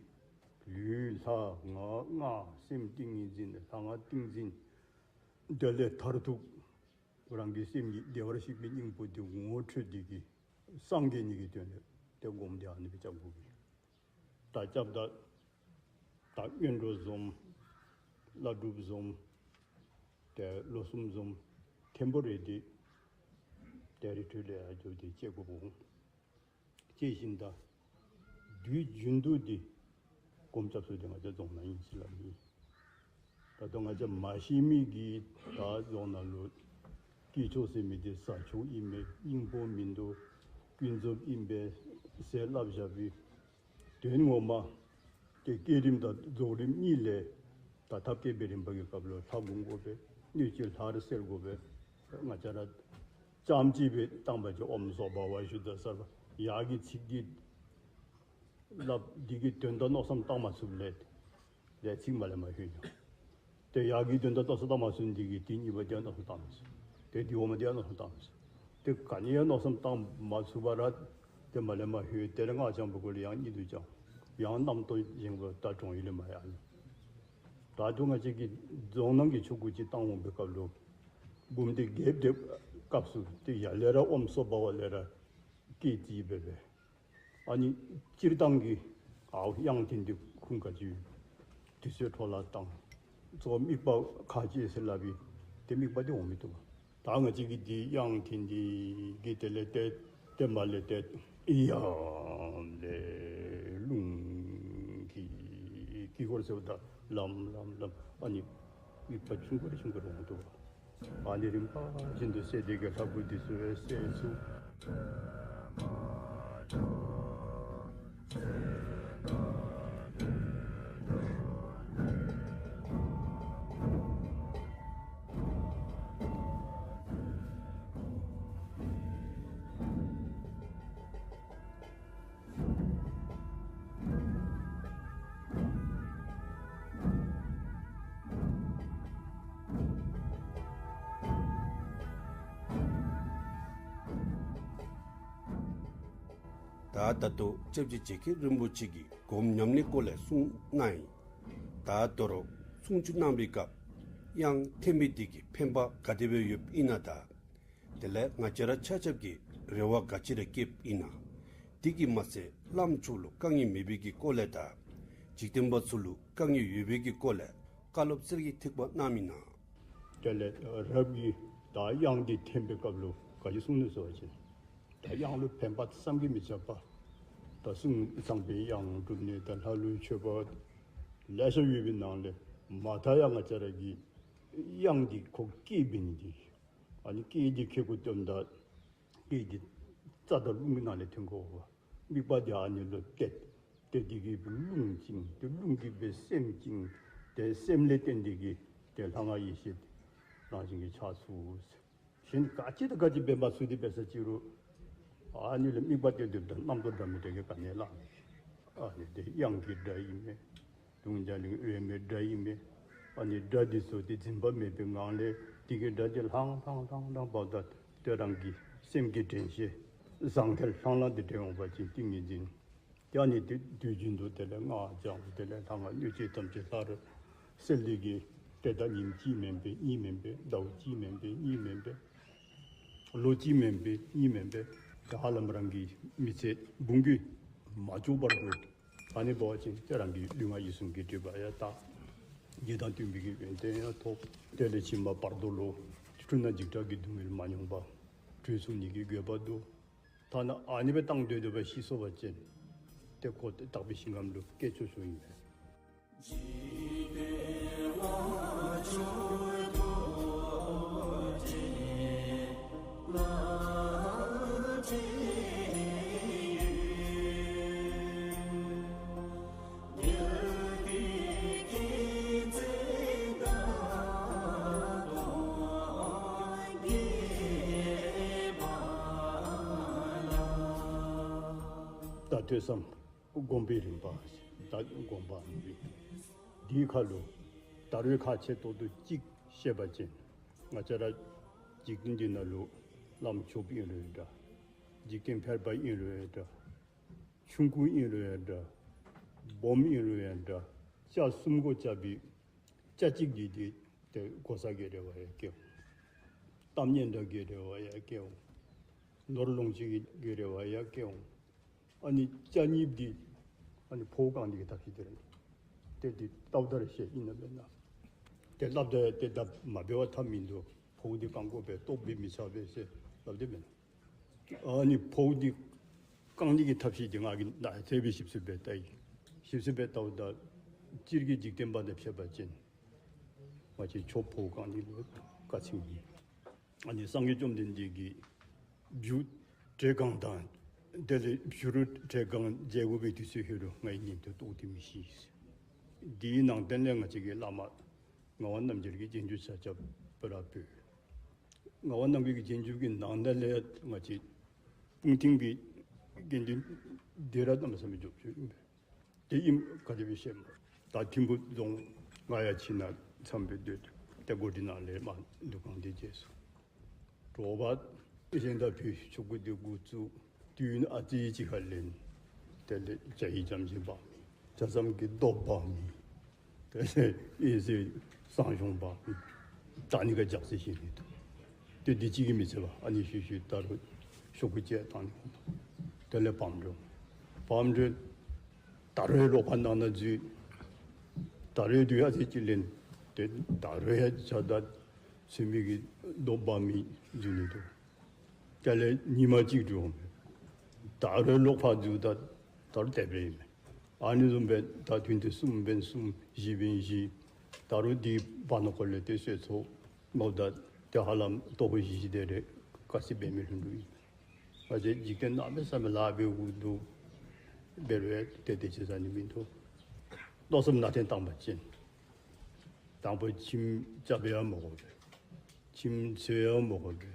ལུས་ལྷ་ངག་སྔགས་སེམས་ཏིང་ངེ་འཛིན་ལྷ་སྔགས་ཏིང་འཛིན་དེ་ལས་མཐར་ཐུག་རང་གི་སེམས་ཀྱི་བདེ་བར་གཤེགས་པའི་སྙིང་པོ་འདི་ངོ་འཕྲོད་དེ་གི་སངས་རྒྱས་ནི་གི་དོན་ལས་ཏེ་སྒོམ་འདི་ཨ་ནི་སྦེ་རྐྱབ་དགོ་པས། ད་རྐྱབ་ད་ད་སྔོན་འགྲོ་བཟུམ་བླ་སྒྲུབ་བཟུམ་ཏེ་ལོ་གསུམ་བཟུམ་ཐེམ་པོ་རེ་འདི་ཏེ་རི་ཁྲོད་ལས་ཡར་འགྱོ་སྟེ་བྱེད་དགོཔ་འོང་། བྱས་ཤིང་ད་དུས་རྒྱུན་དུ་འདི་སྒོམ་རྐྱབ་ས་འདི་ང་བཅས་རྫོང་ནང་ཨིན་ཟེར་སླབ་ནི། ད་ལྟོ་ང་བཅས་མ་ཤེས་མི་གིས་ད་རྫོང་ནང་ལུ་དཀྱིལ་ཆོག་ཟེར་མི་འདི་ཟ་ཆོག་ཨིན་མས། སྙིང་པོ་མིན་འདུག། ཀུན་རྫོབ་ཨིན་པས་ཟེར་སླབ་བཞག་པའི་དོན་ངོ་མ་ཏེ་བསྐྱེད་རིམ་དང་རྫོགས་རིམ་གཉིས་ལས་ད་ཐབས་མཁས་པའི་རིམ་པ་གི་སྐབས་ལུ་ལྷ་སྒོམ་དགོ་པས། སྣོད་ཀྱི་ལྷར་གསལ་དགོ་པས། ང་བཅས་ར་རྐྱངམ་གཅིག་སྦེ་བཏང་པ་ཅིན་ཨོཾ་སྭ་བྷཱ་ཝ་ཤུདྡྷ་སརྦ་ཡ་གི་ཚིག་འདི་ སླབ་འདི་གིས་དོན་དག་མནོ་བསམ་བཏང་མ་ཚུགསཔ་ལས་ཏེ་ཚིག་མ་ལས་མར་ལྷོད་ནུག། ཏེ་ཡར་གྱི་དོན་དག་མནོ་བསམ་བཏང་མ་ཚུགས་ནི་འདི་གིས་ཏེ་གཉིས་པ་འདི་ཡང་མནོ་བསམ་བཏང་མི་ཚུགས། ཏེ་འདི་འོག་མ་འདི་ཡང་མནོ་བསམ་བཏང་མི་ཚུགས། ཏེ་ག་ནི་ཡང་མནོ་བསམ་བཏང་མ་ཚུགས་པར་ཏེ་མར་ལས་མར་ལྷོད། དེ་ལས་སྔགས་བགྱང་བའི་སྒོ་ལས་ཡང་གཉིད་དུ་བྱ། ཡང་རྣམ་རྟོག་བཞེངས་པ་ད་གྲོང་ཡུལ་ལས་མར་ཡར་ནི། ད་ལྟོ་ང་བཅས་ཀྱི་རྫོང་ནང་གི་ཆོ་ག་ཅིག་བཏང་འོང་པའི་སྐབས་ལུ་འབུམ་སྡེ་རྒྱལཔོ་སྡེ་སྐབས་སུ་ཏེ་ཡར་ལས་ར་ཨོཾ་སྭ་བྷཱ་ཝ་ལས་ར་བསྐྱེད་ཅི་འབད་བས། ཨ་ནི་སྤྱིར་བཏང་གི་ཨའོ་དབྱངས་ཐིག་འདི་ཁུངས་ག་ཅི་ཡོད། དུས་ཚོད་འཕྲོ་བརླག་བཏང་། གཙོ་བོ་དམིགས་པ་ཁ་ཅིག་ཟེར་སླབ་པའི་ཏེ་དམིགས་པ་འདི་འོང་མི་བཏུབ་པས། ད་ང་བཅས་ཀྱིས་འདི་དབྱངས་ཐིག་འདི་གི་དེ་ལས་ཏེ་ཏེ་མར་ལས་ཏེ་ཡ་ལས་རླུང་གི་དཀྱིལ་འཁོར་ཟེརཝ་ད་ལམ་ལམ་ལམ་ཨ་ནི་དམིགས་པ་ཆུང་ཀུ་རེ་ཆུང་ཀུ་རེ་འོང་དོ། ཨ་ནི་རིམ་པ་བཞིན་དུ་གསལ་དེ་གི་ལྷ་སྐུ་འདི་ཚུ་ཡང་གསལ་ཚུགས། ད་ད་ལྟོ་སྐྱབས་རྗེ་རྗེ་མཁན་རིན་པོ་ཆེ་གིས་སྒོམ་ཉམས་ལེན་སྐོར་ལས་གསུངས་གནང་ཡི། ད་དོ་རུང་གསུང་ཆོག་གནང་བའི་སྐབས་དབྱངས་འཐེན་པའི་འདི་གིས་ཕན་པ་ག་དེ་སྦེ་ཡོདཔ་ཨིན་ན་དང་། དེ་ལས་ང་བཅས་ར་ཆ་ཁྱབ་ཀྱིས་རེ་བ་ག་ཅི་ར་བསྐྱེདཔ་ཨིན་ན། འདི་གིས་མ་ཚད་བླམ་ཆོསཔ་ལུ་དཀའ་ངལ་མེད་པའི་གི་སྐོར་ལས་དང་། འཇིག་རྟེན་པ་ཚུ་ལུ་དཀའ་ངལ་ཡོད་པའི་གི་སྐོར་ལས་བཀའ་སློབ་གསེར་གྱི་ཐིགས་པ་གནང་མི་ནང་། དེ་ལས་རབ་ཀྱིས་ད་དབྱངས་འདི་འཐེན་པའི་སྐབས་ལུ་ག་ཅི་གསུངས་ནུག་ཟེར་བ་ཅིན། ད་དབྱངས་ལུ་ཕན་པ་བསམ་གྱིས་མི་ཁྱབ་པ། ད་གསུང་ཚངས་པའི་དབྱངས་སྒྲུབ་ནི་དང་ལྷ་ལུ་མཆོད་པ་ལེ་ཤ་ཡོད་པའི་ནང་ལས་མ་མཐའ་ཡང་ང་བཅས་ར་གི་དབྱངས་འདི་ཁོ་སྐད་འབད་ནི་འདི། ཨ་ནི་སྐད་འདི་ཁེ་ཀོ་བཏོནམ་ད་སྐད་འདི་རྩ་དང་རླུང་གི་ནང་ལས་ཐོན་དགོ་པས། དམིགས་པ་འདི་ཨ་ནི་ལུ་གཏད། ཏེ་འདི་གིས་རླུང་བཅིངས། ཏེ་རླུང་གིས་སྦེ་སེམས་བཅིངས། ཏེ་སེམས་ལས་བརྟེན་འདི་གིས་ཏེ་ལྷ་སྔགས་ཡེ་ཤེས་རང་བཞིན་གྱིས་ཆགས་ཚུགས། གཞན་ག་ཅི་དང་ག་ཅི་འབད་མ་ཚུགས་ཏེ་འབད་ས་ཅི་རུང་ཨ་ནི་ལུ་དམིགས་པ་གཏད་དེ་ད་རྣམ་རྟོག་འདྲ་མི་འདྲ་གིས་ག་ནི་ལང་མི་ཤེས། ཨ་ནི་འདི་དབྱངས་ཀྱི་སྒྲ་ཨིན་མས། དུང་རྒྱ་གླིང་འོད་མའི་སྒྲ་ཨིན་མས། ཨ་ནི་སྒྲ་འདི་ཚུ་ཏེ་འཛིན་པ་མེད་པའི་ངང་ལས་འདི་གི་སྒྲ་འདི་ལྷང་ལྷང་ལྷང་ལྷང་འབདཝ་ད་ཏེ་རང་གི་སེམས་ཀྱི་དྲན་ཤེས་ཟང་ཐལ་ལྷང་ལྷང་འདི་དྲན་འོང་པ་ཅིན་ཏིང་ངེ་འཛིན། ཏེ་ཨ་ནི་འདི་དུས་རྒྱུན་དུ་དེ་ལས་སྔགས་བགྱང་། དེ་ལས་ལྷ་སྔགས་སྣོད་བཅུད་ཐམས་ཅད་ལྷར་གསལ་འདི་གིས་ཏེ་ད་ཉིནམ་གཅིག་མེན་པས་གཉིས་མེན་པས་ཟླཝ་གཅིག་མེན་པས་གཉིས་མེན་པས་ལོ་གཅིག་མེན་པས་གཉིས་མེན་པས་ད་ཧ་ལམ་རང་གི་མི་ཚེ་འབུམ་གྱིས་མ་ལྕོགས་བར་དུ་ཨ་ནི་འབད་བ་ཅིན་ཏེ་རང་གི་ལུས་ངག་ཡིད་གསུམ་གྱི་སྒྲིབ་པ་ཡང་དག། རྒྱུ་དང་མཐུན་པའི་གི་ཡོན་ཏན་ཡང་ཐོབ། དེ་ལས་ཕྱི་མ་བར་དོ་ལུ་འཁྲུལ་སྣང་འཇིགས་སྐྲག་གི་སྡུག་བསྔལ་མ་མྱོང་པར་གྲོལ་ཚུགས་ནི་གི་དགོས་པ་འདུག། ཐ་ན་ཨ་ནི་སྦེ་བཏང་སྡོད་སྡོད་པ་ཤི་སོང་པ་ཅིན་ཏེ་ཁོ་ཏེ་དག་པའི་ཞིང་ཁམས་ལུ་སྐྱེ་ཆོག་ཆོག་ཨིན་པས། ད་ཐོས་བསམ་སྒོམ་པའི་རིམ་པ་ད་སྒོམ་པ་འདི་ཁ་ལུ་ད་རུང་ཁག་ཆེ་ཏོག་ཏོ་ཅིག་བཤད་པ་ཅིན་ང་བཅས་ར་འཇིག་རྟེན་འདི་ནང་ལུ་བླམ་ཆོསཔ་ཨིན་རུང་འདྲ། འཇིག་རྟེན་ཕལ་པ་ཨིན་རུང་འདྲ། ཆུང་ཀུ་ཨིན་རུང་ཡང་འདྲ། སྦོམ་ཨིན་རུང་ཡང་འདྲ། ཆ་གསུམ་གོ་ཆ་སྦེ་ཆ་གཅིག་འདི་འདི་ཏེ་གོ་ས་གི་རེ་བ་ཡང་སྐྱེ་འོང་། གཏམ་སྙན་གྲགས་ཀྱི་རེ་བ་ཡང་སྐྱེ་འོང་། ནོར་ལོངས་སྤྱོད་ཀྱི་རེ་བ་ཡང་སྐྱེ་འོང་། ཨ་ནི་ཆ་གཉིས་འདི་ཨ་ནི་ཕོཝ་བཀང་ནི་གི་ཐབས་ཤེས་འདི་ར་ཏེ་འདི་ལྟཝ་ད་ར་ཤེས་ཨིན་ན་མེན་ན། ཏེ་སླབ་ད་ཏེ་ད་མ་འབད་བར་ཐབས་མིན་འདུག། ཕོཝ་འདི་བཀང་དགོ་པས། ལྟོ་འབད་མི་ཆོག་པས་ཟེར་སླབ་དེས་མེན་ན། ཨ་ནི་ཕོཝ་འདི་བཀང་ནི་གི་ཐབས་ཤེས་འདི་ང་གིས་ནཱ་ཐེབས་སྦེ་ཞིབ་འཚོལ་འབད་བལྟ་ཡི། ཞིབ་འཚོལ་འབད་བལྟཝ་ད་སྤྱིར་གྱི་འཇིག་རྟེན་པ་དང་ཕྱད་པ་ཅིན་ང་བཅས་ཆོསཔ་ཕོཝ་བཀང་ནི་ལུ་དཀའ་ཚེགས་ཨིན། ཨ་ནི་སངས་རྒྱས་བཅོམ་ལྡན་འདས་ཀྱིས་བྱུར་བྲེ་གང་དང་དེ་ལས་བྱུ་རུ་བྲེ་གང་བྱེད་དགོ་པའི་དུས་ཚོད་ལྷོད་རུང་ངེའི་ཉན་ཐོས་ལྟོཝ་བཏུང་མི་ཤེས། འདི་ནང་དོན་ལས་ང་བཅས་ཀྱི་བླ་མ་ངག་དབང་རྣམ་རྒྱལ་གྱི་རྗེས་འཇུག་ཆ་ཁྱབ་སྦེ་ར་འབད། ངག་དབང་རྣམ་རྒྱལ་གྱི་རྗེས་འཇུག་གི་ནང་ན་ལས་ང་བཅས་སྤུངས་ཐིམ་གྱི་དགེ་འདུན་འདི་ར་གནམ་མེད་ས་མེད་འཇོབ་ཅིག་ཨིན་པས། དེ་ཨིནམ་ག་དེ་སྦེ་ཤེས་སྨོ། ད་ཐིམ་ཕུག་རྫོང་ང་ཡང་ཁྱིམ་ནང་མཚམས་སྦེ་སྡོད། ཏེ་སྒོ་འདི་ནང་ལས་མར་འདུ་ཁང་འདི་མཇལ་སོང་། དྲོ་པ་གཞན་དང་ཕུད་ཆོ་ག་འདི་འགོ་བཙུགས། དུས་ཨ་ཙི་ཅིག་ཁར་ལེན། དེ་ལས་ཇ་ཡི་ཇམ་ཅིག་འབག་མི། ཇ་ཙམ་གྱི་རྡོག་འབག་མི། དེ་ལས་ཨེ་ཙི་སང་ཞོང་འབག་མི། ད་ནི་ག་ཇག་རྩི་ཞིག་ནི་འདུག། དེ་འདི་གཅིག་གིས་མི་ཚད་པར་ཨ་ནི་ཤུལ་ཤུལ་ད་རུང་ཤོག་གུ་བཅད་བཏང་ནི། དེ་ལས་བམ་འགྲོ། བམ་འགྲོ། ད་རུང་ལོག་ཕར་ནང་ན་འཛུལ། ད་རུང་དུས་ཨ་ཙི་ཅིག་ལེན། དེ་ད་རུང་ཡང་ཇ་དང་ཚོད་མའི་གི་རྡོག་འབག་མི་འཛུལ་ནི་འདུག། དེ་ལས་ཉིནམ་གཅིག་འགྲོ་འོང་། ད་རུང་ལོག་ཕར་འཛུལ། ད་ད་རུང་དེ་སྦེ་ཨིན་མས། ཨ་ནི་བཟུམ་སྦེ་ད་ཐུན་ཏེ་གསུམ་འབད་གསུམ་བཞི་འབད་བཞི། ད་རུང་འདི་བར་ན་ཁོ་ལས་ཏེ་གསོལ་ཚོགས་མོ་ད་ཏེ་ཧ་ལམ་ལྟོ་ཕོར་བཞི་བཞི་དེ་རེ་དཀའ་ཚེགས་འབད་མི་ལྷུན་གྲུབ་ཨིན་མས། ང་བཅས་འཇིག་རྟེན་གནམ་མེད་ས་མེད་ལཱ་འབད་དགོཔ་འདུག། འབད་རུང་ཏེ་དེ་ཅིག་ཟ་ནི་མིན་འདུག། མནོ་བསམ་ནང་བསྟན་བཏང་པ་ཅིན། དང་པ་ཁྱིམ་རྐྱབ་ཡང་མི་དགོ་པས། ཁྱིམ་འཚོལ་ཡང་མི་དགོ་པས།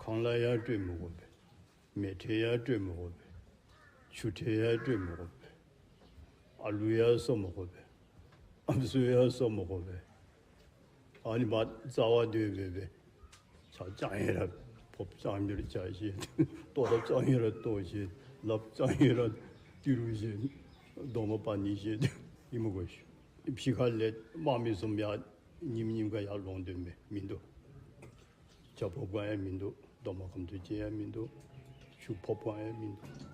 ཁང་གླ་ཡང་སྤྲོད་མི་དགོ་པས། མལ་ཁྲལ་ཡང་སྤྲོད་མི་དགོ་པས། ཆུ་ཁྲལ་ཡང་སྤྲོད་མི་དགོ་པས། ཨ་ལུ་ཡང་གསོ་མི་དགོ་པས། ཨམ་སྲུ་ཡང་གསོ་མི་དགོ་པས། ཨ་ནི་མར་རྩ་བ་སྡོད་སྦེ་སྦེ། ཇ་ཙམ་ཨིན་རུང་ཕོརཔ་ཙམ་ཨིན་རུང་ཇ་བཞེས། ལྟོ་ལྟབ་ཙམ་ཨིན་རུང་ལྟོ་བཞེས། ལགཔ་ཙམ་ཨིན་རུང་ཏི་རུ་བཞེས། རྡོག་མ་པ་ནི་བཞེས། ཨིན་མི་དགོ་ཤིག། ཕྱི་ཁ་ལས་དམག་མི་བཟུམ་ཡང་ཉིནམ་ཉིནམ་ག་ཡར་ལོང་སྡོད་མི་མིན་འདུག། ཇ་ཕོརཔ་གང་ཡང་མིན་འདུག། རྡོག་མ་ཁམ་ཏོ་ཅིག་ཡང་མིན་འདུག། ཆུ་ཕོརཔ་གང་ཡང་མིན་འདུག།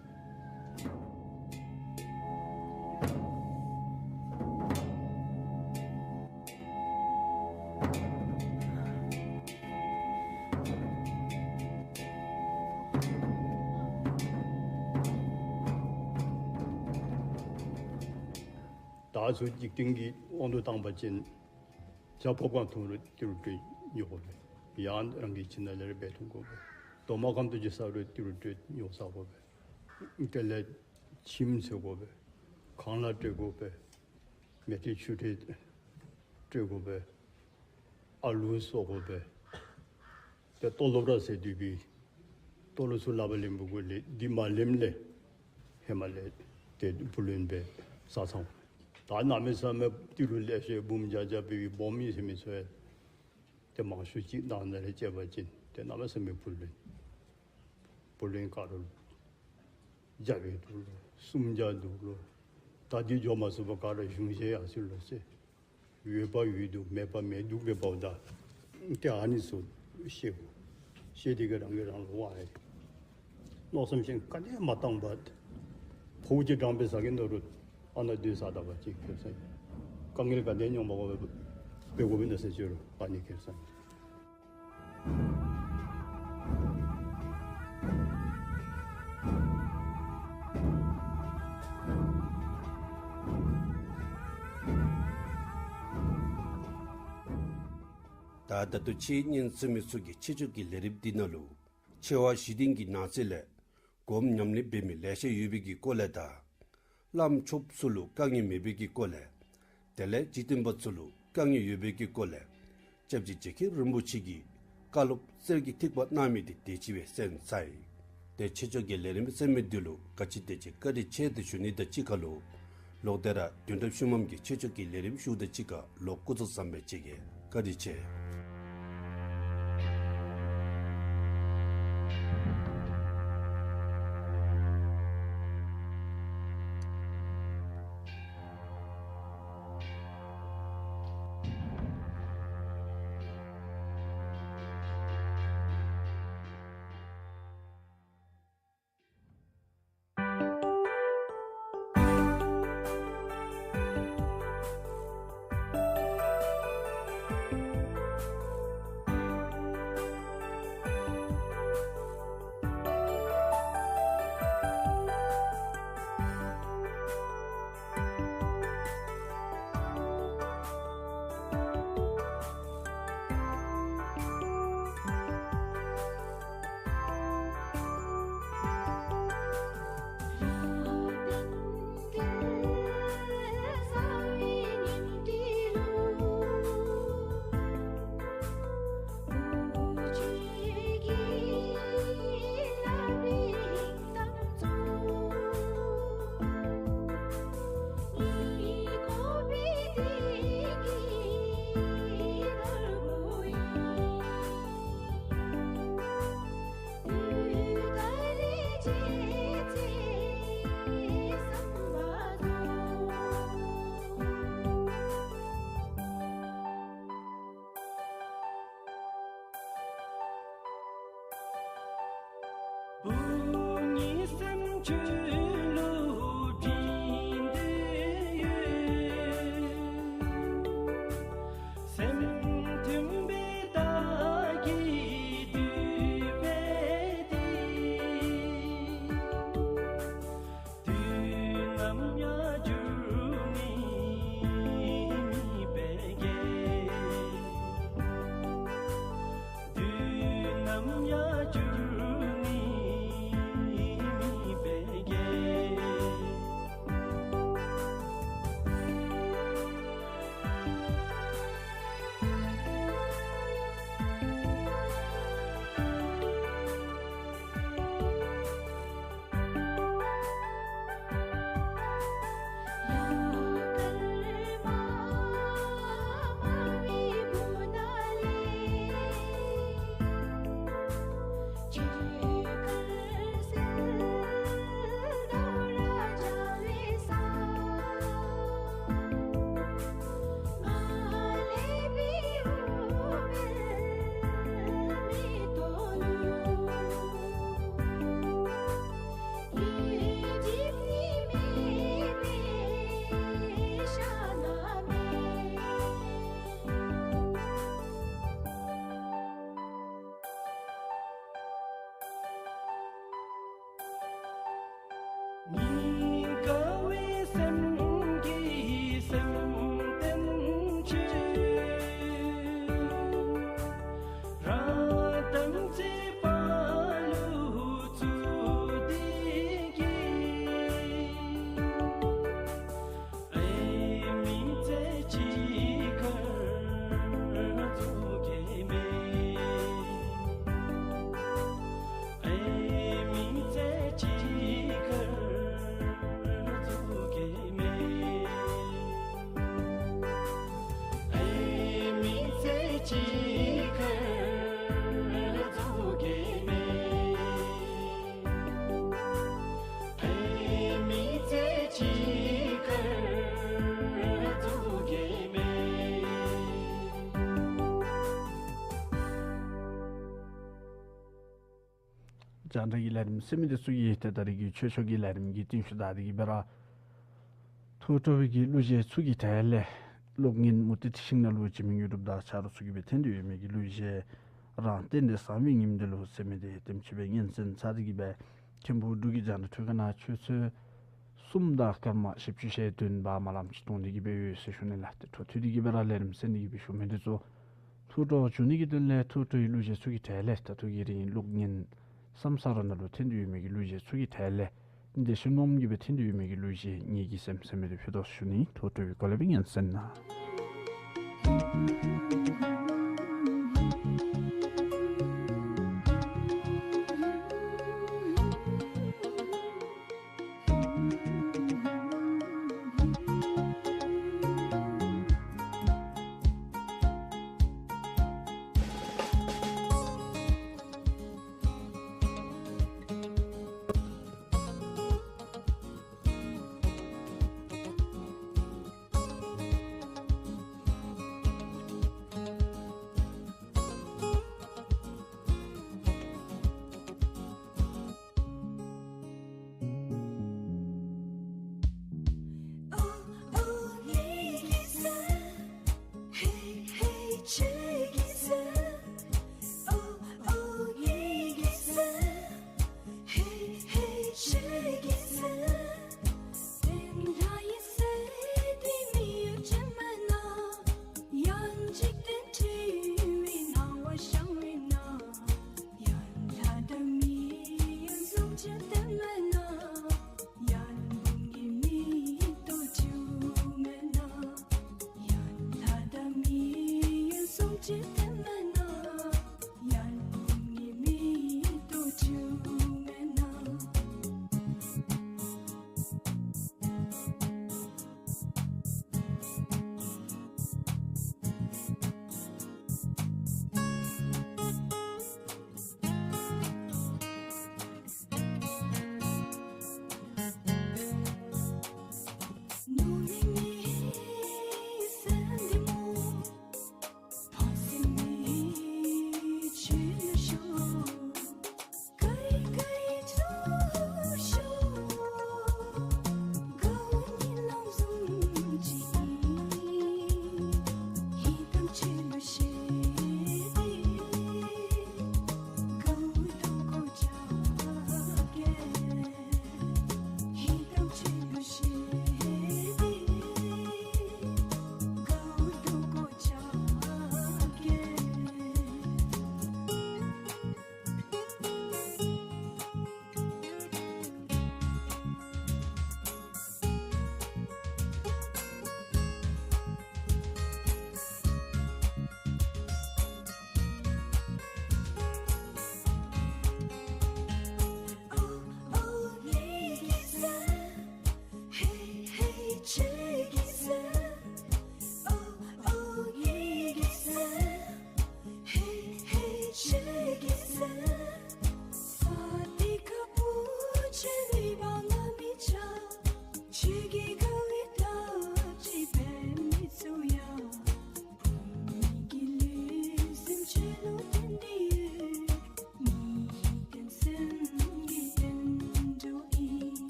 ད་ཚུར་འཇིག་རྟེན་གྱི་དབང་དུ་བཏང་པ་ཅིན། ཇ་ཕོརཔ་གང་འཐུང་རུང་ཏི་རུ་སྤྲོད་ཉོ་དགོ་པས། ཡང་རང་གི་ཁྱིམ་ནང་ལས་ར་འབད་འཐུང་དགོ་པས། རྡོག་མ་ཁམ་ཏོ་ཅིག་ཟ་རུང་ཏི་རུ་སྤྲོད་ཉོ་ཟ་དགོ་པས། དེ་ལས་ཁྱིམ་འཚོལ་དགོ་པས། ཁང་གླ་སྤྲོད་དགོ་པས། མལ་ཁྲལ་ཆུ་ཁྲལ་སྤྲོད་དགོ་པས། ཨ་ལུ་གསོ་དགོ་པས། ཏེ་ལྟོ་ལོག་ར་ཟེར་དུས་པའི་ལྟོ་ལོག་ཚུ་ལག་པར་ལེན་དགོ་ལས། འདི་མ་ལེནམ་ལས་ཧེ་མ་ལས་ཏེ་བུ་ལོན་སྦེ་ཟ་ཚང་། ད་གནམ་མེད་ས་མེད་ཏི་རུ་ལེ་ཤ་འབུམ་བརྒྱ་བརྒྱ་སྦེ་སྦོམ་ཨིན་ཟེར་མི་ཚུ་ཡང་ཏེ་མང་ཤོས་ཅིག་ནང་ན་ལས་བཅད་པ་ཅིན་ཏེ་གནམ་མེད་ས་མེད་བུ་ལོན། བུ་ལོན་ག་ར་བརྒྱ་སྦེ་འདུག་ལོ། སུམ་བརྒྱ་འདུག་ལོ། ད་འདི་འགྱོ་མ་ཚུགས་པར་ག་ར་གཞུང་བཞེས་ཡར་སོང་ལོ་ཟེར། ཡོད་པ་ཡོད་དོ་མེད་པ་མེད་དོ་སྦེ་འབདཝ་ད། ཏེ་ཨ་ནི་ཚུ་ཤེས་དགོ། ཤེས་ཏེ་གིས་རང་གིས་རང་ལུ་དབང་ཡོད། མནོ་བསམ་གཞན་ག་ནི་ཡང་མ་བཏང་པར་ཕོཝ་ཅིག་འགྲངས་སྦེ་ཟ་གེ་མནོ་རུང་ཨ་ནཱ་སྡོད་ས་ད་པ་ཅིན་ཁེ་སང་ཡང་དཀའ་ངལ་ག་དེ་མྱོང་མ་དགོ་པར་འབད་དགོ་པས་ན་ཟེར་ཅི་རུང་ཨ་ནི་ཁེ་སང་ཡང་། ད་ད་ལྟོ་ཁྱེད་ཉན་གསན་མི་ཚུ་གིས་ཆོས་ཕྱོགས་ཀྱི་ལས་རིམ་འདི་ནང་ལུ་ཆེ་བ་བཞི་ལྡན་གྱི་ནང་གསེས་ལས་སྒོམ་ཉམས་ལེན་འབད་མི་ལེ་ཤ་ཡོད་པའི་གི་སྐོར་ལས་དང་བླམ་ཆོསཔ་ཚུ་ལུ་དཀའ་ངལ་མེད་པའི་གི་སྐོར་ལས། དེ་ལས་འཇིག་རྟེན་པ་ཚུ་ལུ་དཀའ་ངལ་ཡོད་པའི་གི་སྐོར་ལས་སྐྱབས་རྗེ་རྗེ་མཁན་རིན་པོ་ཆེ་གིས་བཀའ་སློབ་གསེར་གྱི་ཐིགས་པ་གནང་མི་འདི་དེ་ཅིག་སྦེ་གསན་ཚར་ཡི། ཏེ་ཆོས་ཕྱོགས་ཀྱི་ལས་རིམ་གསན་མི་འདི་ལུ་ག་ཅི་དེ་ཅིག་བཀའ་དྲིན་ཆེ་ཟེར་ཞུ་ནི་དང་གཅིག་ཁར་ལུ་ལོག་སྟེ་ར་དོན་གྲུབ་ཤུལ་མམ་གྱི་ཆོས་ཕྱོགས་ཀྱི་ལས་རིམ་ཞུཝ་དང་གཅིག་ཁར་ལོག་སྐུ་གཟུགས་བཟང་པོ་ཅིག་གིས་བཀའ་དྲིན་ཆེ། ཆོས་ལུ་སྒྲིང་སྒྲི་ཡོད། སེམས་མཐུན་པའི་བདག་གིས་འདུས་པའི་དེ། དུས་ནམ་ཡང་འགྱུར་མི་མེད་པའི་དེ། དུས་ནམ་ཡང་འགྱུར་མི་མེད་པའི་དེ། སྙིང་དགའ་བའི་སེམས་ཀྱིས་སེམས་རྟེན་ཆོས་རང་དང་བཅས་པ་ལུ་བཙུགས་ཏེ་གི། ཨའི་མི་ཚེ་གཅིག་ཁར་རྫོགས་གེ་མེན། ཨའི་མི་ཚེ་གཅིག་ཁར་རྫོགས་གེ་མེན། ཨའི་མི་ཚེ་གཅིག་ཁར་རྫོགས་གེ་མེན། ཨའི་མི་ཚེ་གཅིག་ཁར་རྫོགས་གེ་མེན། རྒྱང་བསྒྲགས་ཀྱི་ལས་རིམ་གསན་མི་འདི་ཚུ་གིས་ཏེ་ད་རིས་ཀྱི་ཆོས་ཕྱོགས་ཀྱི་ལས་རིམ་གྱི་རྟིང་ཤུལ་དང་དེ་གི་སྦེ་ར་ཐུགས་སྤྲོ་བའི་གི་གླུ་གཞས་ཚུ་གི་གྲས་ལས་གློག་བརྙན་མུ་ཏིག་ཤིང་ནགས་ལུ་འཇིགས་མེད་དངོས་གྲུབ་དང་ཆ་རོགས་ཚུ་གིས་སྦེ་འཐེན་ཏེ་ཡོད་མི་གི་གླུ་གཞས་རང་རྟེན་འབྲེལ་བཟང་བའི་ཉིནམ་འདི་ལུ་ཟེར་མི་འདི་དེམ་ཅིག་སྦེ་སྙན་གསན་ཚར་ཏེ་གི་སྦེ་མཁན་པོ་འབྲུག་གི་རྒྱང་བསྒྲགས་ཐོག་ཁ་ནང་ཆུ་ཚོད་གསུམ་དང་སྐར་མ་བཞི་བཅུ་ཞེ་བདུན་འབད་མ་ལམ་ཅིག་གཏོང་སྟེ་གི་སྦེ་ཡོད་ཟེར་ཞུ་ནི་ལགས། ཏེ་འཕྲོ་མཐུད་དེ་གི་སྦེ་ར་ལས་རིམ་གསན་ཏེ་གི་སྦེ་བཞུགས་མི་འདི་ཚུ་ཐུགས་སྤྲོ་བ་འཇུག་ནི་གི་དོན་ལས་ཐུགས་སྤྲོ་བའི་གླུ་གཞས་ཚུ་གི་གྲས་ལས་ད་ལྟོ་གི་རིང་གློག་བརྙན་བསམ་ས་ར་ནང་ལུ་འཐེན་ཏེ་ཡོད་མི་གི་གླུ་གཞས་ཚུ་གི་གྲས་ལས་འདི་ཞུ་ནོམ་གི་སྦེ་འཐེན་ཏེ་ཡོད་མི་གི་གླུ་གཞས་ངེ་གི་སེམས་ཟེར་མི་འདི་ཕུལ་དོ་ཟེར་ཞུ་ནི། ཐུགས་སྤྲོ་བའི་སྒོ་ལས་སྦེ་སྙན་གསན་གནང་།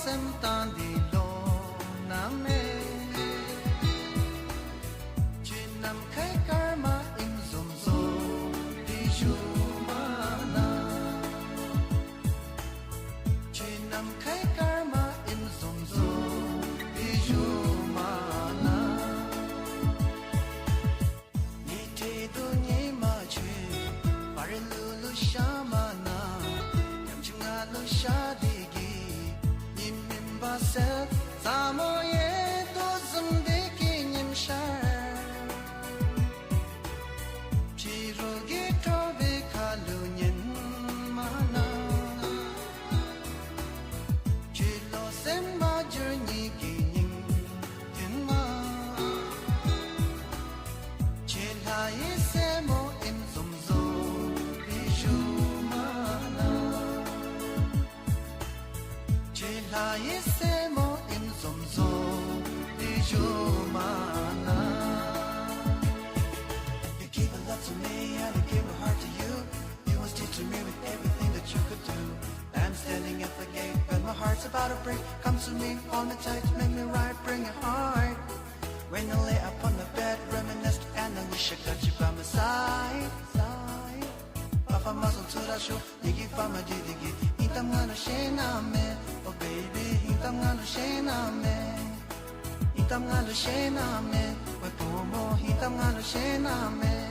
སེམས་གཏམ་འདི་ལོ་ན་མེད། ཁྱེད་ནམ་མཁའི་སྐར་མ་ཨིནམ་བཟུམ་བཟོ་སྟེ་བཞུགས་མ་གནང་། ཁྱེད་ནམ་མཁའི་སྐར་མ་ཨིནམ་བཟུམ་བཟོ་སྟེ་བཞུགས་མ་གནང་། ཉི་ཁྲི་དུ་ཉི་མ་ཆུ་བར་ལུ་ལུ་ཤ་མ་ན། ཉམ་ཆུང་ང་ལུ་ཤ་དེ་གི་ཉིམ་མིན་པ་སེལ། ས་མོ་ཡེ་དོ་ཟུམ་དེ་གི་ཉིམ་ཤར། ཕྱི་རུ་གི་ཁྲོ་བའི་ཁ་ལུ་ཉན་མ་ན། ཁྱེད་ལོ་སེམས་མ་འགྱུར་ཉིད་ཀྱི་སྙིང་མཐུན་མ། ཁྱེད་ལྷ་ཡི་སྲས་མོ་ཨིནམ་བཟུམ་བཟོ་སྟེ་བཞུགས་མ་གནང་། ཁྱེད་ལྷ་ཡི་སྲས་མོ་ཨིནམ་བཟུམ་བཟོ་སྟེ་བཞུགས་མ་གནང་། You give a lot to me and I give my heart to you. You once did to me with everything that you could do. I'm standing at the gate, but my heart's about to break. Come to me, hold me tight, make me right, bring it hard. When I lay upon the bed, reminisce, and I wish I got you by my side, side. ཕ་ཕ་མ་སོང་ཚུར་ར་ཤོག། ངེ་གི་ཕ་མ་འདི་དེ་གི་སྙིང་གཏམ་ང་ལུ་ཤེས་ན་མེད། Oh baby, སྙིང་གཏམ་ང་ལུ་ཤེས་ན་མེད། སྙིང་གཏམ་ང་ལུ་ཤེས་ན་མེད། ཝེ་བུ་མོ་སྙིང་གཏམ་ང་ལུ་ཤེས་ན་མེད།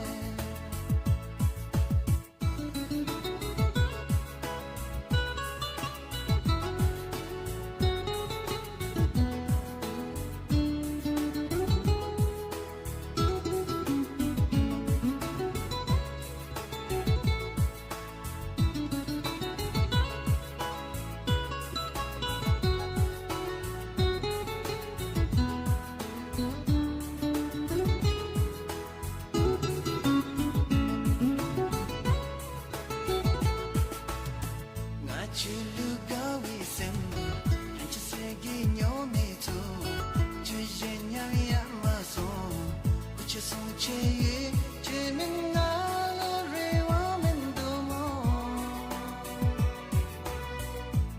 ང་ཁྱོད་ལུ་དགའ་བའི་སེམས། ཁྱོད་ཀྱི་སེམས་ཀྱི་སྨྱོ་མི་ཚུ། ཁྱོད་གཞན་མཉམ་ཡང་མ་སོང་། ཁྱོད་སོང་ཆེ་ཡི་ཁྱོད་མེན་ང་ལུ་རེ་བ་མིན་འདུག་སྨོ།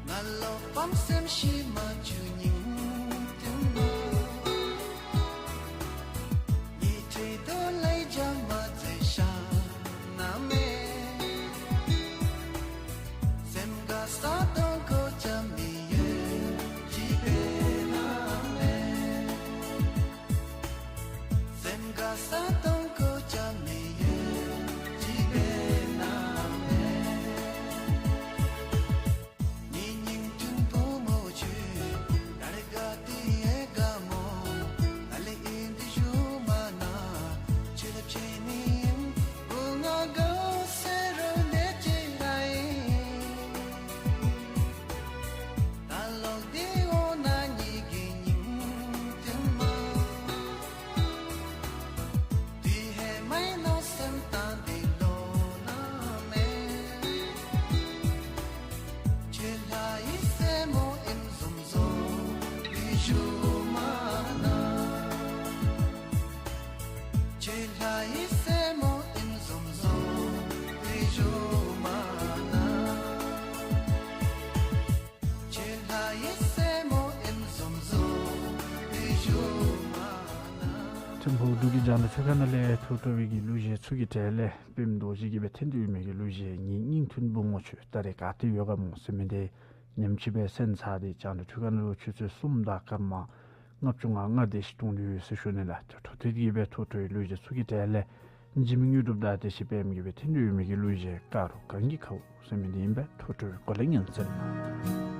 ང་བློ་ཕམ་སེམས་ཤི་མ་བཅུག་སྙིང་མཐུན་མ། ཉི་ཁྲི་དུ་ལས་རྒྱ་མ་ཚད་ཤ་ན་མེད། སེམས་དགའ་ས་དང་གོ་ཆ་མི་ཡོད་ཅི་འབད་ན་མེད། སེམས་དགའ་ས་དང་གོ་ཆ་མི་ཡོད་ཅི་འབད་ན་མེད། ངེའི་སྙིང་མཐུན་བུ་མོ་ཁྱོད། ད་རེས་དགའ་སྟེ་ཡང་དགའ་སྨོ། ང་ལས་ཨིན་ཏེ་བཞུགས་མ་གནང་། ཁྱོད་ལུ་ཁྱེད་ནི་བུ་ང་དགའ་ཟེར་རུང་འདི་ཅིག་ར་ཨིན། ད་ལོག་སྟེ་འོང་ན་ངེའི་སྙིང་མཐུན་མ། དེ་ཧེ་མའི་ནང་སེམས་གཏམ་འདི་ལོ་ན་མེད། ཁྱེད་ལྷ་ཡི་སྲས་མོ་ཨིནམ་བཟུམ་བཟོ་སྟེ་བཞུགས་མ་གནང་། ཁྱེད་ལྷ་ཡི་སྲས་མོ་ཨིནམ་བཟུམ་བཟོ་སྟེ་བཞུགས་མ་གནང་། ཁྱེད་ལྷ་ཡི་སྲས་མོ་ཨིནམ་བཟུམ་བཟོ་སྟེ་བཞུགས་མ་གནང་། ཐིམ་ཕུག་འབྲུག་གི་རྒྱང་བསྒྲགས་འཕྲུལ་ཁང་ནང་ལས་ཐུགས་སྤྲོ་བའི་གི་གླུ་གཞས་ཚུ་གི་གྲས་ལས་པདྨ་རྡོ་རྗེ་གིས་སྦེ་འཐེན་ཏེ་ཡོད་མི་གི་གླུ་གཞས་ངེའི་སྙིང་མཐུན་བུ་མོ་ཁྱོད་ད་རེས་ག་ཏེ་ཡོད་ག་སྨོ་ཟེར་མི་འདི་ཉིནམ་གཅིག་སྦེ་གསན་ཚར་ཏེ་རྒྱང་བསྒྲགས་འཕྲུལ་ཁང་ནང་ལུ་ཆུ་ཚོད་གསུམ་དང་སྐར་མ་ལྔ་བཅུ་ང་ལྔ་དེ་ཅིག་གཏོང་དོ་ཡོད་ཟེར་ཞུ་ནི་ལགས། ད་འཕྲོ་མཐུད་དེ་གིས་སྦེ་ཐུགས་སྤྲོ་བའི་གླུ་གཞས་ཚུ་གི་གྲས་ལས་འཇིགས་མེད་དངོས་གྲུབ་དང་དེ་ཅིག་སྦེ་མི་གིས་སྦེ་འཐེན་ཏེ་ཡོད་མི་གི་གླུ་གཞས་ཀ་རུ་གངས་ཀྱི་ཁཝ་ཟེར་མི་འདི་ཨིན་པས། ཐུགས་སྤྲོ་བའི་སྒོ་ལས་ཉན་གསན་གནང་།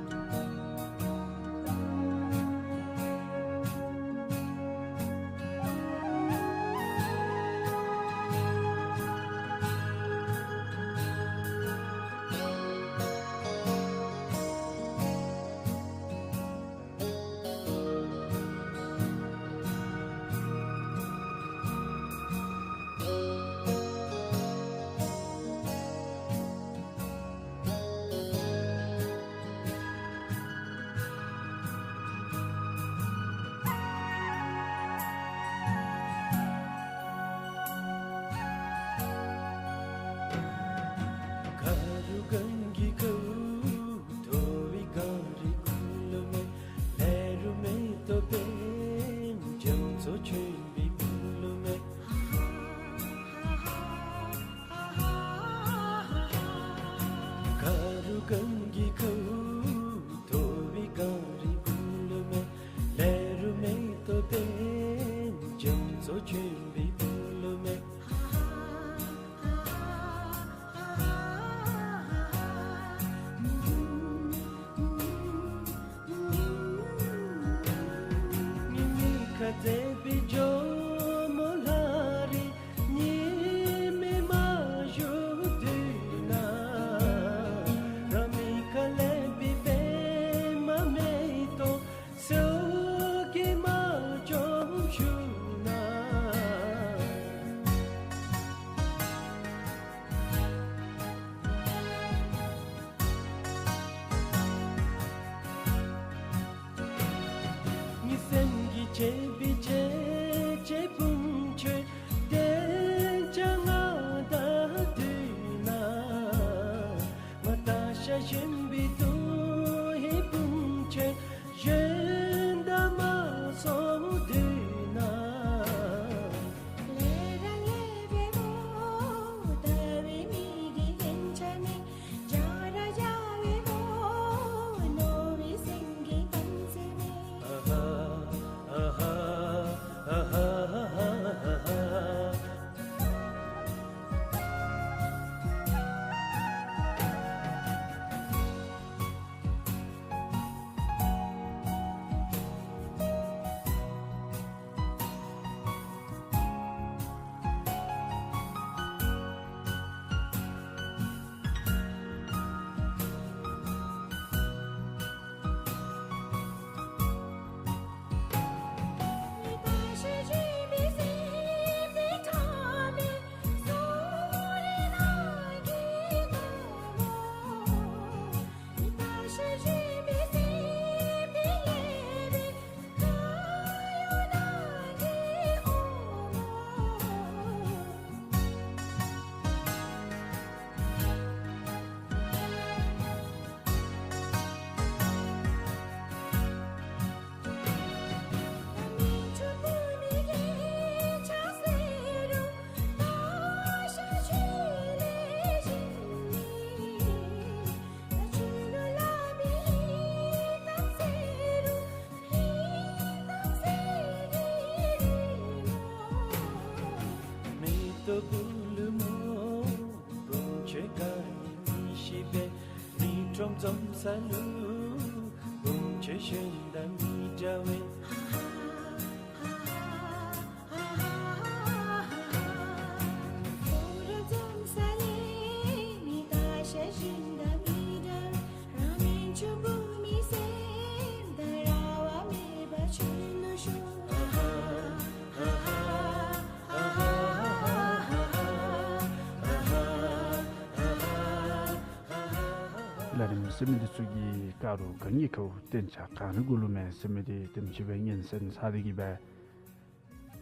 ལས་རིམ་གཟིགས་མི་འདི་ཚུ་གིས་ག་རུ་ག་གི་ཁར་བརྟན་ཆགས་ག་རེ་གུ་ལུ་མས་ཟེར་མི་འདི་དེམ་ཅིག་སྦེ་ཉན་གསན་ཚར་ཏེ་གི་སྦེ་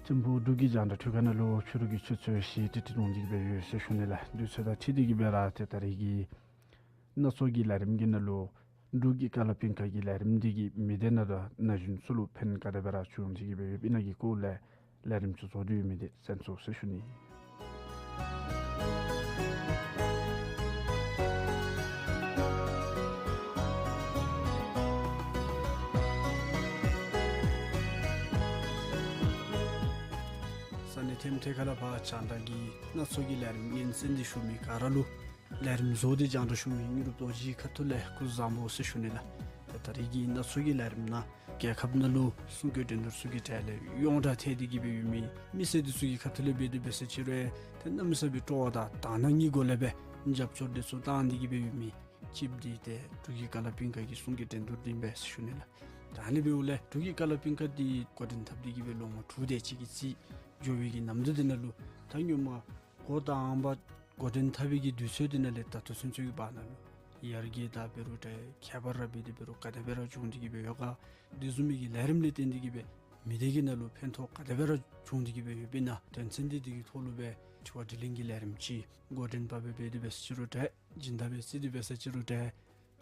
ཐིམ་ཕུག་འབྲུག་གི་རྒྱང་བསྒྲགས་ཐོག་ཁ་ནང་ལུ་ཕྱི་རུ་གི་ཆུ་ཚོད་བཞི་ཏིག་ཏིག་འགྱོ་སྟེ་གི་སྦེ་ཡོད་ཟེར་ཞུ་ནི་ལགས། དུས་ཚོད་དང་འཁྲིལ་ཏེ་གི་སྦེ་ར་ཏེ་ད་རིས་ཀྱི་སྣ་ཚོགས་ཀྱི་ལས་རིམ་གྱི་ནང་ལུ་འབྲུག་གི་ཀ་ལ་པིང་ཀ་གི་ལས་རིམ་འདི་གིས་མི་སྡེ་ནང་དང་ན་གཞོན་ཚུ་ལུ་ཕན་ག་དེ་སྦེ་ར་བྱུང་སྟེ་གི་སྦེ་ཡོདཔ་ཨིན་ན་གི་སྐོར་ལས་ལས་རིམ་ཚུ་བཟོ་སྟེ་ཡོད་མི་འདི་གསན་ཚུགས་ཟེར་ཞུ་ནི། ས་གནས་ཐེམ་ཐེ་ཁ་ལས་ཕར་རྒྱང་བསྒྲགས་ཀྱི་སྣ་ཚོགས་ཀྱི་ལས་རིམ་ཉན་གསན་ཏེ་བཞུགས་མི་ག་ར་ལུ་ལས་རིམ་བཟོ་སྟེ་རྒྱང་བསྒྲགས་ཞུ་མི་དངོས་གྲུབ་རྡོ་རྗེའི་ཁ་ཐུག་ལས་སྐུ་གཟུགས་བཟང་པོ་ཟེར་ཞུ་ནི་ལགས། ཏེ་ད་རིས་ཀྱི་སྣ་ཚོགས་ཀྱི་ལས་རིམ་ནང་རྒྱལ་ཁབ་ནང་ལུ་གསུང་སྐད་འགྲན་བསྡུར་ཚུ་གི་གྲས་ལས་ཡོངས་གྲགས་ཐལ་ཏེ་གི་སྦེ་ཡོད་མི་མི་སེར་འདི་ཚུ་གི་ཁ་ཐུག་ལས་འབད་དེ་འབད་ཟེར་ཅི་རུང་ཏེ་གནམ་མེད་ས་མེད་སྤྲོ་བ་དང་དག་སྣང་གི་སྒོ་ལས་སྦེ་རྒྱབ་སྐྱོར་འདི་ཚུ་བཏང་སྟེ་གི་སྦེ་ཡོད་མི་གཅིག་འདི་ཏེ་འབྲུག་གི་ཀ་ལ་པིང་ཀ་གི་གསུང་སྐད་འགྲན་བསྡུར་འདི་ཨིན་པས་ཟེར་ཞུ་ནི་ལགས། ད་ཨ་ནི་འབདཝ་ལས་འབྲུག་གི་ཀ་ལ་པིང་ཀ་འདི་འགོ་འདྲེན་འཐབ་སྟེ་གི་སྦེ་ལོ་ངོ་དྲུག་དེ་ཅིག་གི་རྩིས་འགྱོ་བའི་གི་ནམ་དུས་འདི་ནང་ལུ་ད་སྔོན་མ་འགོ་དང་པ་འགོ་འདྲེན་འཐབ་པའི་གི་དུས་ཚོད་འདི་ནང་ལས་ད་ལྟོ་ཚུན་ཚོད་ཀྱི་བར་ན་ལུ་ཡར་རྒྱས་དང་འབད་རུང་འདྲ་ཁྱད་པར་ར་འབད་དེ་འབད་རུང་ག་དེ་སྦེ་ར་བྱུང་སྟེ་གི་སྦེ་ཡོད་ག། དེ་བཟུམ་མའི་གི་ལས་རིམ་ལས་བརྟེན་ཏེ་གི་སྦེ་མི་སྡེ་གི་ནང་ལུ་ཕན་ཐོགས་ག་དེ་སྦེ་ར་བྱུང་སྟེ་གི་སྦེ་ཡོདཔ་ཨིན་ན། དོན་ཚན་འདི་འདི་གི་ཐོག་ལུ་སྦེ་དྲི་བ་དྲིས་ལན་གྱི་ལས་རིམ་ཅིག་འགོ་འདྲེན་པ་སྦེ་འབད་དེ་འབད་ཟེར་ཅི་རུང་འདྲ་སྦྱིན་བདག་སྦེ་བརྩི་སྟེ་འབད་ཟེར་ཅི་རུང་འདྲ་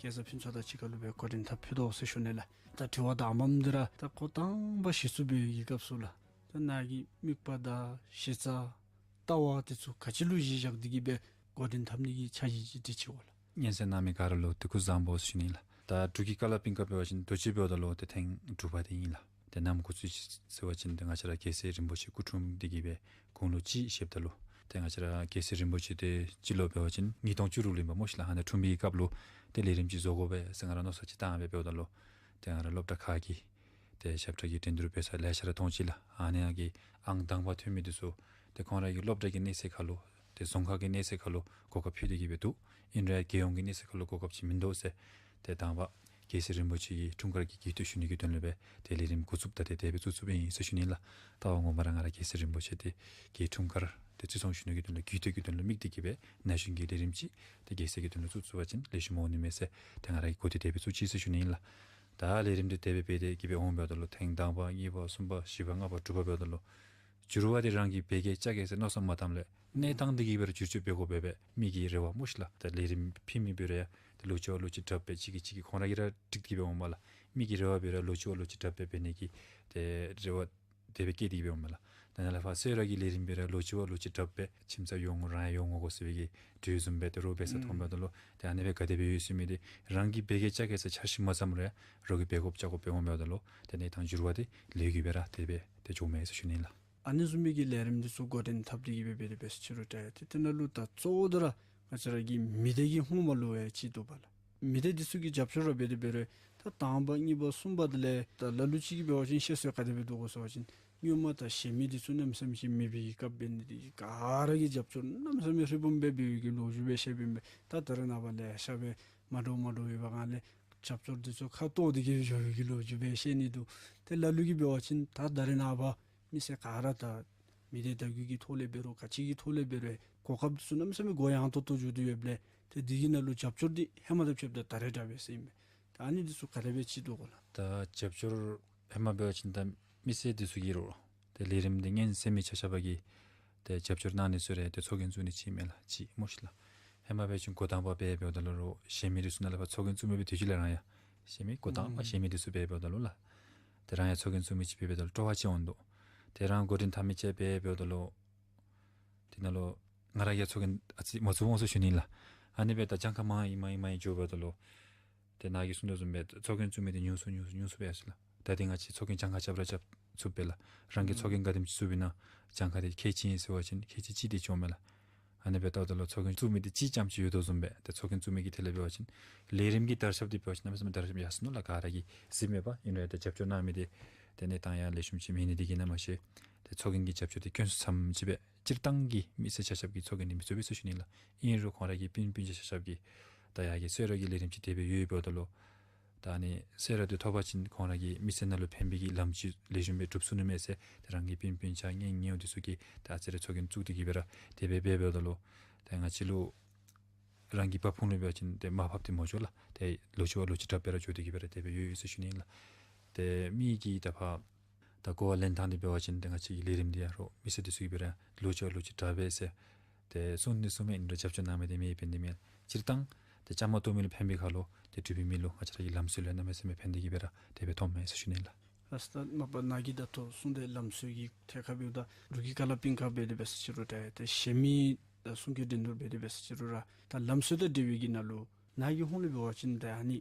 སྐལ་བཟང་ཕུན་ཚོགས་དང་གཅིག་ཁར་ལུ་སྦེ་འགོ་འདྲེན་འཐབ་ཕུལ་དོ་ཟེར་ཞུ་ནི་ལགས། ད་དྲི་བ་དང་པམ་འདི་ར་ད་འགོ་དང་པ་གཞི་བཙུགས་འབད་བའི་གི་སྐབས་སུ་ལགས། ད་ནཱ་གི་དམིགས་པ་དང་གཞི་རྩ་ལྟ་བ་འདི་ཚུ་ག་ཅི་ལུ་གཞི་བཞག་སྟེ་གི་སྦེ་འགོ་འདྲེན་འཐབ་ནི་གི་འཆར་གཞི་ཅིག་སྒྲིག་ཅི་བ་ལགས། ཉན་གསན་གནང་མི་ག་ར་ལུ་ཏེ་སྐུ་གཟུགས་བཟང་པོ་ཟེར་ཞུ་ནི་ལགས། ད་འབྲུག་གི་ཀ་ལ་པིང་ཀ་འབད་བ་ཅིན་དུས་ཅི་འབདཝ་ད་ལུ་ཏེ་ཐེངས་དྲུག་པ་དེ་ཨིན་ལགས། ཏེ་ནམ་འགོ་བཙུགས་ཅི་ཟེར་བ་ཅིན་ཏེ་ང་བཅས་ར་རྒྱལ་སྲས་རིན་པོ་ཆེ་སྐུ་འཁྲུངས་ཏེ་གི་སྦེ་དགུང་ལོ་གཅིག་བཞེསཔ་ད་ལུ་ཏེ་ང་བཅས་ར་རྒྱལ་སྲས་རིན་པོ་ཆེ་འདི་སྤྱི་ལོ་འབད་བ་ཅིན་ཉིས་སྟོང་བཅུ་དྲུག་ལུ་ཨིན་པས་སྨོ་ཤིག་ལགས། ཨ་ནི་འཁྲུངས་པའི་སྐབས་ལུ་ཏེ་ལས་རིམ་ཅིག་བཟོ་དགོ་པས་ཟེར་ང་ར་མནོ་བསམ་ཅིག་བཏང་སྦེ་འབདཝ་ད་ལུ་ཏེ་ང་ར་སློབ་གྲྭ་ཁག་གི་ ཏེ་ཞབས་ཁྲ་གི་འགྲན་བསྡུར་འབད་ས་ལེ་ཤ་ར་མཐོང་ཅི་ལགས། ཨ་ནི་ཡང་གི་ཨང་དང་པ་ཐོན་མི་འདི་ཚུ་ཏེ་ཁོང་ར་གི་སློབ་གྲྭ་གི་གནས་ཚད་ཁར་ལུ་ཏེ་རྫོང་ཁག་གི་གནས་ཚད་ཁར་ལུ་གོ་སྐབས་ཕུལ་ཏེ་གི་སྦེ་འདུག། ཨིན་རུང་ཡང་རྒྱལ་ཡོངས་ཀྱི་གནས་ཚད་ཁར་ལུ་གོ་སྐབས་ཅིག་མིན་འདུག་ཟེར། ཏེ་དང་པ་རྒྱལ་སྲས་རིན་པོ་ཆེ་གི་འཁྲུངས་སྐར་གྱི་གུས་བཏུད་ཞུ་ནི་གི་དོན་ལུ་སྦེ་ཏེ་ལས་རིམ་འགོ་བཙུགས་ད་ཏེ་དེ་སྦེ་བཙུགས་བཙུགསཔ་ཨིན་ཟེར་ཞུ་ནི་ལགས། ད་འོང་མ་ར་ང་ར་རྒྱལ་སྲས་རིན་པོ་ཆེ་དེ་གི་འཁྲུངས་སྐར་ཏེ་བརྩི་སྲུང་ཞུ་ནི་གི་དོན་ལུ་གུས་བཏུད་ཀྱི་དོན་ལུ་དམིགས་ཏེ་གི་སྦེ་ན་གཞོན་གྱི་ལས་རིམ་ཅིག་ཏེ་རྒྱལ་སྲས་ཀྱི་དོན་ལུ་བཙུགས་བཙུགས་པ་ཅིན་ལེགས་ཤོམ་འོང་ནི་མས་ཟེར་ཏེ་ང་ར་གིས་གོ་སྟེ་དེ་སྦེ་བཙུགས་ཅི་ཟེར་ཞུ་ནི་ཨིན་ལགས། ད་ལས་རིམ་འདི་དེ་སྦེ་འབད་དེ་གི་སྦེ་འོང་འབདཝ་ད་ལུ་ཐེངས་དང་པ་གཉིས་པ་གསུམ་པ་བཞི་པ་ལྔ་པ་དྲུག་པ་འབདཝ་ད་ལུ་འགྱུར་བ་འདི་རང་གིས་འབད་གེ་བཅའ་གེ་ཟེར་མནོ་བསམ་མ་བཏངམ་ལས་གནས་སྟངས་འདི་གིས་འབད་རུང་བསྒྱུར་བཅོས་འབད་དགོ་པས་སྦེ་མི་གི་རེ་བ་སྨོ་ཤིག་ལགས། ད་ལས་རིམ་ཕུལ་མི་འབད་རུང་ཡང་ཏེ་ལོག་ཅི་བ་ལོག་ཅི་དྲགཔ་སྦེ་གཅིག་གིས་གཅིག་གི་ཁོང་ར་གིས་ར་དྲིས་ཏེ་གི་སྦེ་འོངམ་ལགས། མི་གི་རེ་བ་འབད་རུང་ལོག་ཅི་བ་ལོག་ཅི་དྲགཔ་སྦེ་འབད་ནི་གི་ཏེ་རེ་བ་དེ་སྦེ་བསྐྱེད་དེ་གི་སྦེ་འོངམ་ལགས། ད་ནཱ་ལས་ཕར་གསོལ་རས་ཀྱི་ལས་རིམ་འབད་རུང་ལོག་ཅི་བ་ལོག་ཅི་དྲགཔ་སྦེ་ཁྱིམ་ཚབ་ཡོང་ངོ་རང་ཡང་ཡོང་ངོ་དགོ་ཟེར་བའི་གི་དུས་བཟུམ་སྦེ་ཏེ་རོགས་འབད་ས་མཐོངམ་འབདཝ་ད་ལུ་ཏེ་ཨ་ནི་སྦེ་ག་དེ་སྦེ་ཡོད་ཟེར་མི་འདི་རང་གིས་འབད་གེ་བཅའ་གེ་ཟེར་འཆར་གཞི་མ་བརྩམ་རུང་ཡང་རོགས་ཀྱིས་འབད་དགོཔ་བཅའ་དགོཔ་སྦེ་འོངམ་འབདཝ་ད་ལུ་ཏེ་གནས་སྟངས་འགྱུར་བ་འདི་ལས་ཀྱིས་འབད་ར་དེ་སྦེ་ཏེ་འགྱོཝ་མས་ཟེར་ཞུ་ནི་ལགས། ཨ་ནི་བཟུམ་མའི་གི་ལས་རིམ་འདི་ཚུ་འགོ་འདྲེན་འཐབ་སྟེ་གི་སྦེ་འབད་དེ་འབད་ཟེར་ཅི་རུང་འདྲ་ཡ་ཏེ་དེ་ནང་ལུ་ད་གཙོ་བོ་འདི་ར་ང་བཅས་ར་གི་མི་སྡེ་གི་ཧོངས་མ་ལུ་ཡང་ཅིག་འདུག་པ་ལགས། མི་སྡེ་འདི་ཚུ་གིས་རྒྱབ་སྐྱོར་ར་འབད་དེ་འབད་རུང་ད་དང་པ་གཉིས་པ་གསུམ་པ་དེ་ལས་ད་ལ་ལུ་ཅིག་གིས་འབད་བ་ཅིན་བཤད་སྲོལ་ག་དེ་སྦེ་འདུག་གོ་ཟེར་བ་ཅིན་སྔོན་མ་ད་གཞན་མི་འདི་ཚུ་གནམ་མེད་ས་མེད་ཅིག་མེད་པའི་གི་སྐབས་འབད་ནི་འདི་ག་ར་གིས་རྒྱབ་སྐྱོར་གནམ་མེད་ས་མེད་ཧྲིལ་བུམ་སྦེ་འབད་བའི་གི་ལོ་རྒྱུས་སྦེ་བཤདཔ་ཨིན་པས། ད་ད་རེས་ནངས་པ་ལེ་ཤ་སྦེ་མ་འདྲཝ་མ་འདྲཝ་ཡོད་པའི་སྒང་ལས་རྒྱབ་སྐྱོར་འདི་ཚུ་ཁ་འཐོར་ཏེ་གི་སྦེ་འགྱོ་བའི་གི་ལོ་རྒྱུས་སྦེ་བཤད་ནི་འདུག། ཏེ་ལ་ལུ་གིས་འབད་བ་ཅིན་ད་ད་རེས་ནངས་པ་མི་སེར་ག་ར་ད་མི་སྡེ་བརྡ་བརྒྱུད་ཀྱི་ཐོག་ལས་འབད་རུང་ག་ཅི་གི་ཐོག་ལས་འབད་རུང་གོ་སྐབས་འདི་ཚུ་གནམ་མེད་ས་མེད་གུ་ཡངས་ཏོག་ཏོ་འགྱོ་དོ་ཡོདཔ་ལས་ཏེ་འདི་གི་ནང་ལུ་རྒྱབ་སྐྱོར་འདི་ཧེ་མ་དང་ཕྱདཔ་ད་ད་རེས་དྲག་པས་ཟེར་ཨིན་པས། ད་ཨ་ནི་འདི་ཚུ་ག་དེ་སྦེ་ཅིག་འདུག་གོ་ལགས། ད་རྒྱབ་སྐྱོར་ཧེ་མ་འབད་བ་ཅིན་ད་མི་སེར་འདི་ཚུ་གིས་རོགས་ཏེ་ལས་རིམ་འདི་སྙན་གསན་མི་ཆ་ཁྱབ་ཀྱིས་ཏེ་རྒྱབ་སྐྱོར་གནང་ནི་ཚུ་རེ་ཏེ་ཚོགས་རྒྱན་བཙུགས་ནི་ཅིག་མས་ལགས། ཅིག་སྨོ་ཤིག་ལགས། ཧེ་མ་འབད་བ་ཅིན་འགོ་དང་པ་འབད་འབདཝ་ད་ལུ་རོགས་གཞན་མི་འདི་ཚུ་ནཱ་ལས་ཕར་ཚོགས་རྒྱན་བཙུགས་མི་སྦེ་དུས་ཅི་ལས་རང་ཡང་གཞན་མི་འགོ་དང་པ་གཞན་མི་འདི་ཚུ་འབད་འབདཝ་ད་ལུ་ལགས། ཏེ་རང་ཡང་ཚོགས་རྒྱན་བཙུགས་མི་ཅིག་འབད་འབདཝ་ད་ལུ་སྤྲོ་བ་ཅིག་འོང་དོ། ཏེ་རང་འགོ་འདྲེན་འཐབ་མི་ཅིག་འབད་འབདཝ་ད་ལུ་ཏེ་ནཱ་ལུ་ང་ར་གིས་ཚོགས་རྒྱན་ཨ་ཙི་མ་བཙུགས་འོང་ཟེར་ཞུ་ནི་ལགས། ཨ་ནི་སྦེ་ད་གྱངས་ཁ་མང་ཡི་མང་ཡི་མང་ཡི་འགྱོཝ་ད་ལུ་ཏེ་ནཱ་གིས་གསུངས་དོ་བཟུམ་སྦེ་ཚོགས་རྒྱན་བཙུགས་མི་འདི་ཉུང་སུ་ཉུང་སུ་ཉུང་སུ་སྦེ་ཡར་སོང་ལགས། ད་འདི་ང་བཅས་ཚོགས་རྒྱན་གྱངས་ཁ་རྐྱབ་ར་རྐྱབ་ཚུགས་པས་ལགས། རང་གིས་ཚོགས་རྒྱན་ག་དེམ་ཅིག་བཙུགས་པའི་ནང་གྱངས་ཁ་འདི་ཁལ་གཅིག་ཨིན་ཟེར་བ་ཅིན་ཁལ་གཅིག་གཅིག་འདི་འགྱོཝ་མས་ལགས། ཨ་ནི་སྦེ་ལྟཝ་ད་ལུ་ཚོགས་རྒྱན་བཙུགས་མི་འདི་གཅིག་རྐྱངམ་ཅིག་ཡོད་དོ་བཟུམ་སྦེ་ཏེ་ཚོགས་རྒྱན་བཙུགས་མི་གི་ཐད་ལས་འབད་བ་ཅིན་ལས་རིམ་གྱི་དར་ཁྱབ་འདི་འབད་བ་ཅིན་གནམ་མེད་ས་མེད་དར་ཁྱབ་ཡར་སོང་ནུག་ལགས། ག་ར་གིས་གཟིགསཔ་མས་པ། ཨིན་རུང་ཡང་ཏེ་རྒྱབ་སྐྱོར་གནང་མི་འདི་ཏེ་གནས་སྟངས་ཡང་ལེགས་ཤོམ་ཅིག་མེད་ནི་འདི་གིས་ཨིན་ན་མ་ཤེས། ཏེ་ཚོགས་རྒྱན་གྱི་རྒྱབ་སྐྱོར་འདི་དཀོན་སུ་ཙམ་ཅིག་སྦེ་སྤྱིར་བཏང་གི་མི་སེར་ཆ་ཁྱབ་ཀྱིས་ཚོགས་རྒྱན་འདི་མི་བཙུགས་པས་ཟེར་ཞུ་ནི་ལགས། ཨིན་རུང་ཁོང་ར་གི་སྤུན་སྤུན་ཆ་ཆ་ཁྱབ་ཀྱིས་ད་ཡར་གྱི་གསོལ་རས་ཀྱི་ལས་རིམ་ཅིག་དེ་སྦེ་ཡོདཔ་ད་ལུ་ད་ཨ་ནི་གསོལ་རས་འདི་ཐོབ་པ་ཅིན་ཁོང་ར་གི་མི་སེར་ནང་ལུ་ཕན་པའི་གི་ལམ་ཅིག་ལེགས་ཤོམ་སྦེ་སྒྲུབ་ཚུགས་ནི་མས་ཟེར་ཏེ་རང་གི་སྤུན་སྤུན་ཆ་གཉེན་ཉེཝ་འདི་ཚུ་གིས་ད་ཨ་ཙི་རེ་ཚོགས་རྒྱན་བཙུགས་ཏེ་གི་སྦེ་ར་དེ་སྦེ་འབད་འབདཝ་ད་ལུ་ཏེ་ང་བཅས་ལུ་རང་གི་བབ་ཁུངས་ལུ་འབད་བ་ཅིན་ཏེ་མར་ཕབ་སྟེ་མ་འགྱོ་ལགས། ཏེ་ལོག་ཅི་བ་ལོག་ཅི་དྲགཔ་སྦེ་ར་འགྱོ་སྟེ་གི་སྦེ་ར་དེ་སྦེ་ཡོད་ཡོད་ཟེར་ཞུ་ནི་ཨིན་ལགས། ཏེ་མི་གིས་ད་ཕར་ད་གོ་བ་ལེན་ཐངས་འདི་འབད་བ་ཅིན་ཏེ་ང་བཅས་ཀྱི་ལས་རིམ་འདི་ཡང་རོགས་མི་སེར་འདི་ཚུ་གིས་སྦེ་ར་ལོག་ཅི་བ་ལོག་ཅི་དྲག་པས་ཟེར་ཏེ་གསུང་ནི་གསུངམ་མས། ཨིན་རུང་རྒྱབ་སྐྱོར་གནང་མི་འདི་མེད་པས་འདི་མེན། སྤྱིར་བཏང་ཏེ་བཅའ་མར་གཏོགས་མི་ལུ་ཕན་པའི་ཁར་ལུ་ཏེ་འབྲུག་པའི་མི་ལུ་ང་བཅས་ར་གི་ལམ་སྲོལ་ལུ་གནམ་མེད་ས་མེད་ཕན་ཏེ་གི་སྦེ་ར་དེ་སྦེ་མཐོངམ་མས་ཟེར་ཞུ་ནི་ལགས། ལགས་སོ། ད་མ་པ་ནཱ་གིས་ད་ལྟོ་གསུངས་ཏེ་ལམ་སྲོལ་གྱི་ཐད་ཁར་འབདཝ་ད་འབྲུག་གི་ཁ་ལས་པིང་ཁ་འབད་དེ་འབད་ཟེར་ཅི་རུང་འདྲ་ཡ་ཏེ་གཞན་མི་ད་གསུང་སྐད་འགྲན་བསྡུར་འབད་དེ་འབད་ཟེར་ཅི་རུང་ར་ད་ལམ་སྲོལ་དང་འབྲེལ་བའི་གི་ནང་ལུ་ནཱ་གི་ཧོངས་ལས་འབད་བ་ཅིན་ད་ཨ་ནི་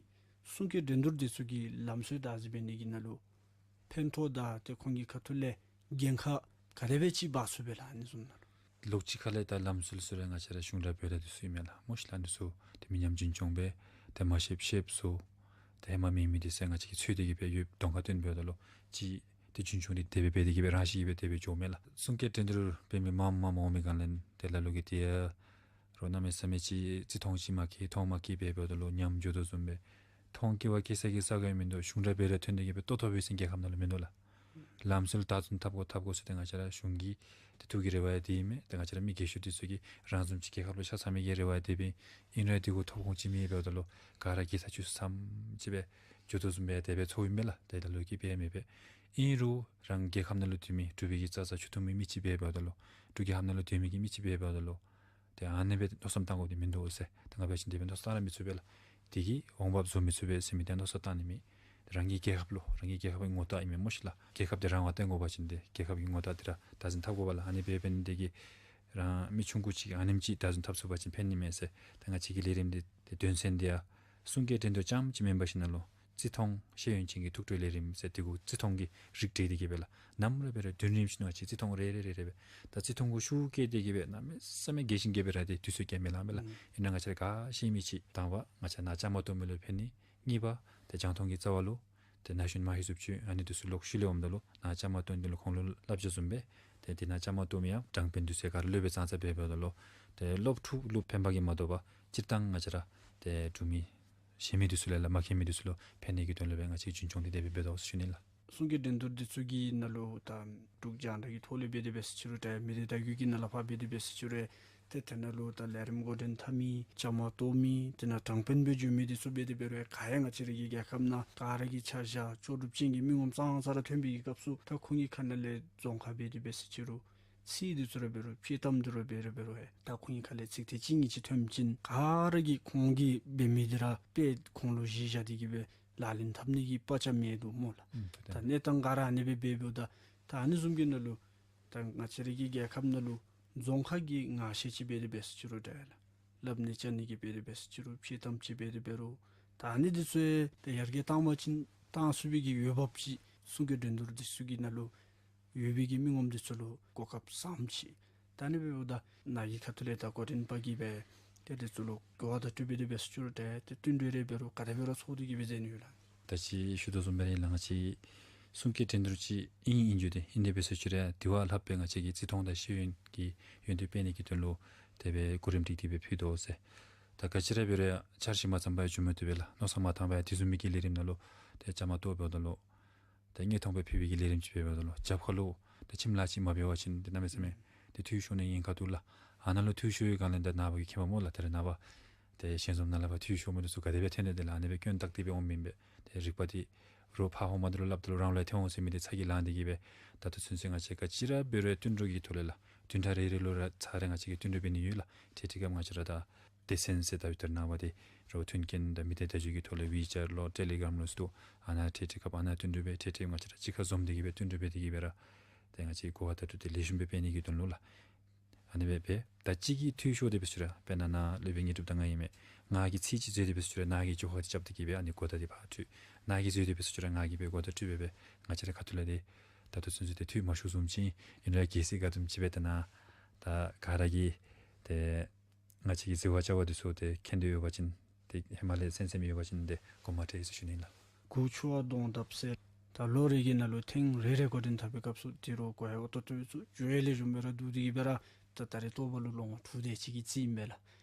གསུང་སྐད་འགྲན་བསྡུར་འདི་ཚུ་གི་ལམ་སྲོལ་བདག་འཛིན་འབད་ནི་གི་ནང་ལུ་ཕན་ཐོགས་དང་ཏེ་ཁོང་གི་ཁ་ཐུག་ལས་འགན་ཁག་ག་དེ་སྦེ་ཅིག་འབག་ཚུགས་པས་ལགས། ཨ་ནི་བཟུམ་ནང་ལུ་ལོགས་གཅིག་ཁ་ལས་ད་ལམ་སྲོལ་ཚུ་ར་ང་བཅས་ར་གཞུང་འབྲེལ་བོད་ལུ་འདི་ཚུ་ཨིན་མས་ལགས། སྨོ་ཤིག་ལགས། འདི་ཚུ་ཏེ་མི་ཉམས་རྒྱུན་སྐྱོང་སྦེ་ཏེ་མ་ཤེསཔ་ཤེསཔ་ཚུ་ཏེ་ཧེ་མ་མེད་མི་འདི་ཚུ་ང་བཅས་ཀྱིས་འཚོལ་ཏེ་གི་སྦེ་ཡོདཔ་གདོང་ཁར་སྟོན་འབདཝ་ད་ལུ་ཅིག་ཏེ་རྒྱུན་སྐྱོང་འདི་དེ་སྦེ་འབད་དེ་གི་སྦེ་རང་བཞིན་གྱིས་སྦེ་དེ་སྦེ་འགྱོཝ་མས་ལགས། གསུང་སྐད་འགྲན་བསྡུར་འབད་མི་མངམ་མངམ་འོང་མི་སྒང་ལས་ཏེ་ལ་ལུ་གིས་ཏེ་ཡ་རོགས་གནམ་མེད་ས་མེད་ཅིག་རྩིས་མཐོང་ཅིག་མ་བཀལ་མཐོང་མ་བཀལ་སྦེ་འབདཝ་ད་ལུ་ཉམས་འགྱོ་དོ་བཟུམ་སྦེ་མཐོང་བཀལ་བ་བཀལ་ས་གི་ས་གོ་ཡང་མིན་འདུག། གཞུང་འབྲེལ་བོད་ལུ་ཐོན་ཏེ་གི་སྦེ་ལྟོ་ཐོབ་པའི་ཟེར་རྒྱལ་ཁབ་ནང་ལུ་མིན་འདུག་ལགས། ལམ་སྲོལ་བདག་འཛིན་འཐབ་དགོ་འཐབ་དགོ་ཟེར་ཏེ་ང་བཅས་ར་གཞུང་གི་ཏེ་ཐུགས་ཀྱི་རེ་བ་ཡང་དེ་ཨིན་མས། ཏེ་ང་བཅས་ར་མི་རྒས་ཤོས་འདི་ཚུ་གིས་རང་བཟུམ་ཅིག་རྒྱལ་ཁབ་ལུ་ཆ་ཚང་མི་གི་རེ་བ་ཡང་དེ་སྦེ་ཨིན། ཨིན་རུང་ཡང་དེ་གུ་ཐོབ་ཁུངས་ཅིག་མེད་འབདཝ་ད་ལུ་ག་ར་གིས་ས་ཆུ་ཚམ་ཅིག་སྦེ་འགྱོ་དོ་བཟུམ་སྦེ་དེ་སྦེ་ཚོརཝ་ཨིན་མས་ལགས། ཏེ་ད་ལུ་གིས་འབད་མི་འབད་ཨིན་རུང་རང་རྒྱལ་ཁབ་ནང་ལུ་སྡོད་མི་འབྲུག་པའི་གི་རྩ་རྩ་ཆུ་འཐུང་མི་མི་ཅིག་འབད་འབདཝ་ད་ལུ་འབྲུག་རྒྱལ་ཁབ་ནང་ལུ་སྡོད་མི་གི་མི་ཅིག་འབད་འབདཝ་ད་ལུ་ཏེ་ཨ་ནི་སྦེ་མནོ་བསམ་བཏང་དགོཔ་འདི་མིན་འདུག་ཟེར། ཏེ་ང་འབད་བ་ཅིན་དེ་སྦེ་མནོ་བསམ་བཏང་ར་མི་ཚུགས་པས་ལགས། དེ་གིས་འོང་འབབ་བཟོ་མི་ཚུགས་པས་ཟེར་མི་འདི་མནོ་བསམ་བཏང་ནི་མེད། རང་གི་རྒྱལ་ཁབ་ལུ་རང་གི་རྒྱལ་ཁབ་ཀྱི་ངོ་རྟགས་ཨིན་མས་སྨོ་ཤིག་ལགས། རྒྱལ་ཁབ་འདི་རང་དབང་བསྟན་དགོ་པ་ཅིན་ཏེ་རྒྱལ་ཁབ་ཀྱི་ངོ་རྟགས་འདི་ར་བདག་འཛིན་འཐབ་དགོ་པས་ལགས། ཨ་ནི་འབད་འབད་ནི་དེ་གིས་རང་མི་ཆུང་ཀུ་ཅིག་ཨ་ནེམ་ཅིག་བདག་འཛིན་འཐབ་ཚུགས་པ་ཅིན་ཕན་ནི་མས་ཟེར། ཏེ་ང་བཅས་ཀྱི་ལས་རིམ་འདི་ཏེ་དོན་ཚན་འདི་ཡང་གསུང་སྐད་འགྲན་བསྡུར་རྐྱངམ་ཅིག་མེན་པར་ཞིནམ་ལས་རྩིས་མཐོང་ཤེས་ཡོན་ཅན་གྱི་ཐུགས་སྤྲོ་ལས་རིམ་ཟེར་དེ་གུ་རྩིས་མཐོང་གི་རིགས་བསྒྲིགས་ཏེ་གི་སྦེ་ལགས། ནམ་ར་འབད་རུང་བདུན་རིམ་བཞིན་དུ་ང་བཅས་རྩིས་མཐོང་རེ་རེ་རེ་རེ་སྦེ་ད་རྩིས་མཐོང་གུ་ཤུགས་བསྐྱེད་དེ་གི་སྦེ་གནམ་མེད་ས་མེད་རྒྱས་ཤིང་རྒྱས་པའི་ར་ཏེ་དུས་ཚོད་ཀྱང་མི་ལང་མས་ལགས། ཨིན་རུང་ང་བཅས་ར་ག་ཤེས་མི་ཅིག་དང་པ་ང་བཅས་ནཱ་བཅའ་མར་གཏོགས་མི་ལུ་ཕན་ནི། གཉིས་པ་ཏེ་རྒྱང་མཐོང་གི་རྩ་བ་ལུ། ཏེ་ན་གཞོན་མ་ཧེ་ཟུབ་ཅིག་ཨ་ནི་འདི་ཚུ་ལོག་ཤུལ་ལས་འོངམ་ད་ལུ་ནཱ་བཅའ་མར་གཏོགས་ནི་འདི་ལུ་ཁོང་ལུ་བསླབ་བྱ་བཟུམ་སྦེ་ཏེ་འདི་ནང་བཅའ་མར་གཏོགས་མི་ཡང་དྲང་དཔོན་འདི་ཚུ་ག་ར་སློབ་དཔོན་ཙང་ཙ་འབད་འབདཝ་ད་ལུ་ཏེ་སློབ་ཕྲུག་ལུ་ཕན་པ་གིས་མ་དོ་བར་སྤྱིར་བཏང་ང་བཅས་ར་ཏེ་འབྲུག་མི་གཞན་མི་འདི་ཚུ་ལས་ལ་མ་མཁྱེན་མི་འདི་ཚུ་ལུ་ཕན་ནི་གི་དོན་ལུ་སྦེ་ང་བཅས་རྒྱུན་སྐྱོང་འདི་དེ་སྦེ་འབད་དོ་ཟེར་ཞུ་ནི་ལགས། གསུང་སྐད་འགྲན་བསྡུར་འདི་ཚུ་གི་ནང་ལུ་ད་འབྲུག་རྒྱང་བསྒྲགས་ཀྱི་ཐོག་ལས་འབད་དེ་འབད་ཟེར་ཅི་རུང་ཏེ་མི་སྡེ་བརྡ་བརྒྱུད་ཀྱི་ནང་ལས་ཕར་འབད་དེ་འབད་ཟེར་ཅི་རུང་ཏེ་དེ་ནང་ལུ་ད་ལས་རིམ་འགོ་འདྲེན་འཐབ་མི་བཅའ་མར་གཏོགས་མི་དེ་ནང་དྲང་དཔོན་སྦེ་འགྱོ་མི་འདི་ཚུ་འབད་དེ་འབད་རུང་ག་ཡང་ང་བཅས་ར་གི་རྒྱལ་ཁབ་ནང་ག་ར་གི་ཆ་བཞག་ལྕོགས་གྲུབ་ཅན་གྱི་མི་ངོམ་ཙང་ཙ་ར་ཐོན་པའི་གི་སྐབས་སུ་ད་ཁོང་གི་ཁ་ནང་ལས་རྫོང་ཁ་འབད་དེ་འབད་ཟེར་ཅི་རུང་ཚིག་འདི་ཚུ་ར་འབད་རུང་དཔྱེ་གཏམ་འདི་ར་འབད་རུང་འབད་རུང་ཨེ་ད་ཁོང་གི་ཁ་ལས་ཚིག་ཐེངས་གཅིག་གཉིས་ཅིག་ཐོན་ཅིན་ག་ར་གིས་ཁོང་གིས་འབད་མི་འདི་ར་དཔེ་ཁོང་ལུ་གཞི་བཞག་སྟེ་གི་སྦེ་ལག་ལེན་འཐབ་ནི་གི་དཔའ་རྒྱ་མེད་དོ་སྨོ་ལགས། ཨུམ་ཏེ་ད་གནས་སྟངས་ག་ར་ཨ་ནི་སྦེ་འབད་འབདཝ་ད་ད་ཨ་ནི་བཟུམ་གྱི་ནང་ལུ་ད་ང་བཅས་ར་གི་རྒྱལ་ཁབ་ནང་ལུ་རྫོང་ཁ་གི་ངག་བཤད་ཅིག་འབད་དེ་འབད་ཟེར་ཅི་རུང་ད་ལགས་སླབ་ནི་བཅའ་ནི་གི་འབད་དེ་འབད་ཟེར་ཅི་རུང་དཔྱེ་གཏམ་ཅིག་འབད་དེ་འབད་རུང་ད་ཨ་ནི་འདི་ཚུ་ཡང་ད་ཡར་རྒྱས་བཏང་བ་ཅིན་བཏང་ཚུགས་པའི་གི་འོས་འབབ་ཅིག་གསུང་སྐད་འགྲན་བསྡུར་འདི་ཚུ་གི་ནང་ལུ་ཡོད་པའི་གི་མི་ངོམ་འདི་ཚུ་ལུ་གོ་སྐབས་བཟངམ་ཅིག་ད་ཨ་ནི་འབདཝ་ད་ནཱ་གི་ཁ་ཐུག་ལས་ད་འགོ་འདྲེན་པ་གིས་སྦེ་ཏེ་འདི་ཚུ་ལུ་གོ་བ་བརྡ་སྤྲོད་འབད་དེ་འབད་ཟེར་ཅི་རུང་ཏེ་ཏེ་བསྟུན་གྲོས་རེ་འབད་རུང་ག་དེ་འབད་རུང་ཚོགས་ཏེ་གི་སྦེ་མཛད་ནི་ཡོད་ལགས། ད་ཅི་ཞུ་དོ་བཟུམ་སྦེ་ར་ཨིན་ལགས། ང་བཅས་གསུང་སྐད་འགྲན་བསྡུར་ཅིག་ཨིན་ཨིན་རྒྱུ་དེ་ཨིན། དེ་འབད་ཟེར་ཅི་རུང་དེ་བ་ལྷགཔ་སྦེ་ང་བཅས་ཀྱི་བརྩི་མཐོང་དང་ཤེས་ཡོན་གྱི་ཡོན་ཏན་སྤེལ་ནི་གི་དོན་ལུ་དེ་སྦེ་གོ་རིམ་སྒྲིག་སྟེ་སྦེ་ཕུལ་དོ་ཟེར། ད་ག་ཅི་ར་འབད་རུང་འཆར་གཞི་མ་བརྩམས་པར་འགྱོ་མི་བཏུབ་པས་ལགས། མནོ་བསམ་མ་བཏང་བར་དེ་བཟུམ་མའི་གི་ལས་རིམ་ནང་ལུ་ཏེ་བཅའ་མར་གཏོགས་འབདཝ་ད་ལུ་ཏེ་དངོས་མཐོང་སྦེ་ཕུལ་བའི་གི་ལས་རིམ་ཅིག་འབད་འབདཝ་ད་ལུ་རྒྱབ་ཁ་ལུ་ཏེ་ཁྱིམ་ལཱ་ཅིག་མ་འབད་བ་ཅིན་ཏེ་གནམ་མེད་ས་མེད་ཏེ་འཐུས་ཤོར་ནི་ཉེན་ཁ་འདུག་ལགས། ཨ་ནཱ་ལུ་འཐུས་ཤོར་བའི་སྒང་ལས་ད་ནངས་པ་གི་མཁསཔ་སྨོ་ལགས། ད་རེས་ནངས་པ་ཏེ་ཞལ་འཛོམས་ནང་ལས་ཕར་འཐུས་ཤོར་མི་འདི་ཚུ་ག་དེ་སྦེ་ཐོན་ནི་དེ་ལགས། ཨ་ནི་སྦེ་སྐྱོན་བཏགས་ཏེ་སྦེ་འོང་མི་ཨིན་པས། ཏེ་རིག་པ་འདི་རོགས་ཕར་ཧོངས་མ་འདི་ལུ་སླབ་ད་ལུ་རང་ལུ་ཡང་ཐོན་འོང་ཟེར་མི་འདི་ཚ་གྱང་ལང་སྟེ་གི་སྦེ་ད་ལྟོ་ཚུན་ཚོད་ང་བཅས་ག་ཅི་ར་འབད་རུང་བསྟུན་གྲོས་ཀྱི་ཐོག་ལས་ལགས། བདུན་ཕྲག་རེ་རེ་ལུ་ར་ཚར་རེ་ང་བཅས་ཀྱིས་བསྟུན་གྲོས་འབད་ནི་ཡོད་ལགས། འཕྲལ་འཕྲལ་སྐབས་ང་བཅས་ར་ད་སྡེ་ཚན་ཟེར་ད་ཡོད། ད་རེས་ནངས་པ་འདི་རོགས་མཐུན་རྐྱེན་དང་མི་སྡེ་བརྡ་བརྒྱུད་ཀྱི་ཐོག་ལས་ཝི་ཅེཊ་ལོ་ཊེ་ལི་གཱམ་ལོ་ཟེར་དོ། ཨ་ནཱ་འཕྲལ་འཕྲལ་སྐབས་ཨ་ནཱ་བསྟུན་གྲོས་འབད། འཕྲལ་འཕྲལ་ང་བཅས་ར་གཅིག་ཁར་འཛོམས་ཏེ་གི་སྦེ་བསྟུན་གྲོས་འབད་དེ་གི་སྦེ་ར་ཏེ་ང་བཅས་གོ་བ་བརྡ་སྤྲོད་འདི་ལེགས་ཤོམ་སྦེ་སྤེལ་ནི་གི་དོན་ལུ་ལགས། ཨ་ནི་སྦེ་འབད། ད་གཅིག་གིས་འཐུས་ཤོར་ཏེ་འབད་ཟེར་ཅི་རུང་དཔེར་ན་ནཱ་སློབ་དཔོན་དངོས་གྲུབ་དང་ང་ཨིན་མས། ང་གིས་ཚིག་གཅིག་འཛོལ་ཏེ་འབད་ཟེར་ཅི་རུང་ནཱ་གིས་བརྗོད་ཁ་འདི་རྐྱབ་སྟེ་གི་སྦེ་ཨ་ནི་གོ་བརྡ་འདི་ཕར་སྤྲོད། ནཱ་གིས་འཛོལ་ཏེ་འབད་ཟེར་ཅི་རུང་ང་གིས་སྦེ་གོ་བརྡ་སྤྲོད་འབད་འབད་ང་བཅས་ར་ཁ་ཐུག་ལས་འདི་ད་ལྟོ་ཚུན་ཚོད་འདི་འཐུས་མ་ཤོར་བཟུམ་ཅིག་ཨིན་རུང་གལ་སྲིད་ག་དེམ་ཅིག་སྦེ་ད་ནཱ་ད་ག་ར་གིས་ཏེ་ང་བཅས་ཀྱི་གཟིགས་པ་བྱ་བ་འདི་ཚུ་ཏེ་མཁྱེན་འདོད་ཡོད་པ་ཅིན་ཏེ་ཧེ་མ་ལས་གསན་གསནམ་ཡོད་པ་ཅིན་ཏེ་དགོངསམ་ཁྲེལ་ཟེར་ཞུ་ནི་ལགས། གུ་ཆུ་བ་གདོང་བཏབ་ཟེར། ད་ལོ་རེ་གི་ནང་ལུ་ཐེངས་རེ་རེ་འགོ་འདྲེན་འཐབ་པའི་སྐབས་སུ་དེ་རུ་གོ་ཡ་ཨོ་ཏོ་ཏོ་ཚུ་འགྱོ་ཡ་ལེགས་ཤོམ་སྦེ་ར་འདུག་སྟེ་གི་སྦེ་ར་ད་ད་རེས་ཐོག་པ་ལུ་ལོ་ངོ་དྲུག་དེ་ཅིག་གི་རྩིས་ཨིན་པས་ལགས།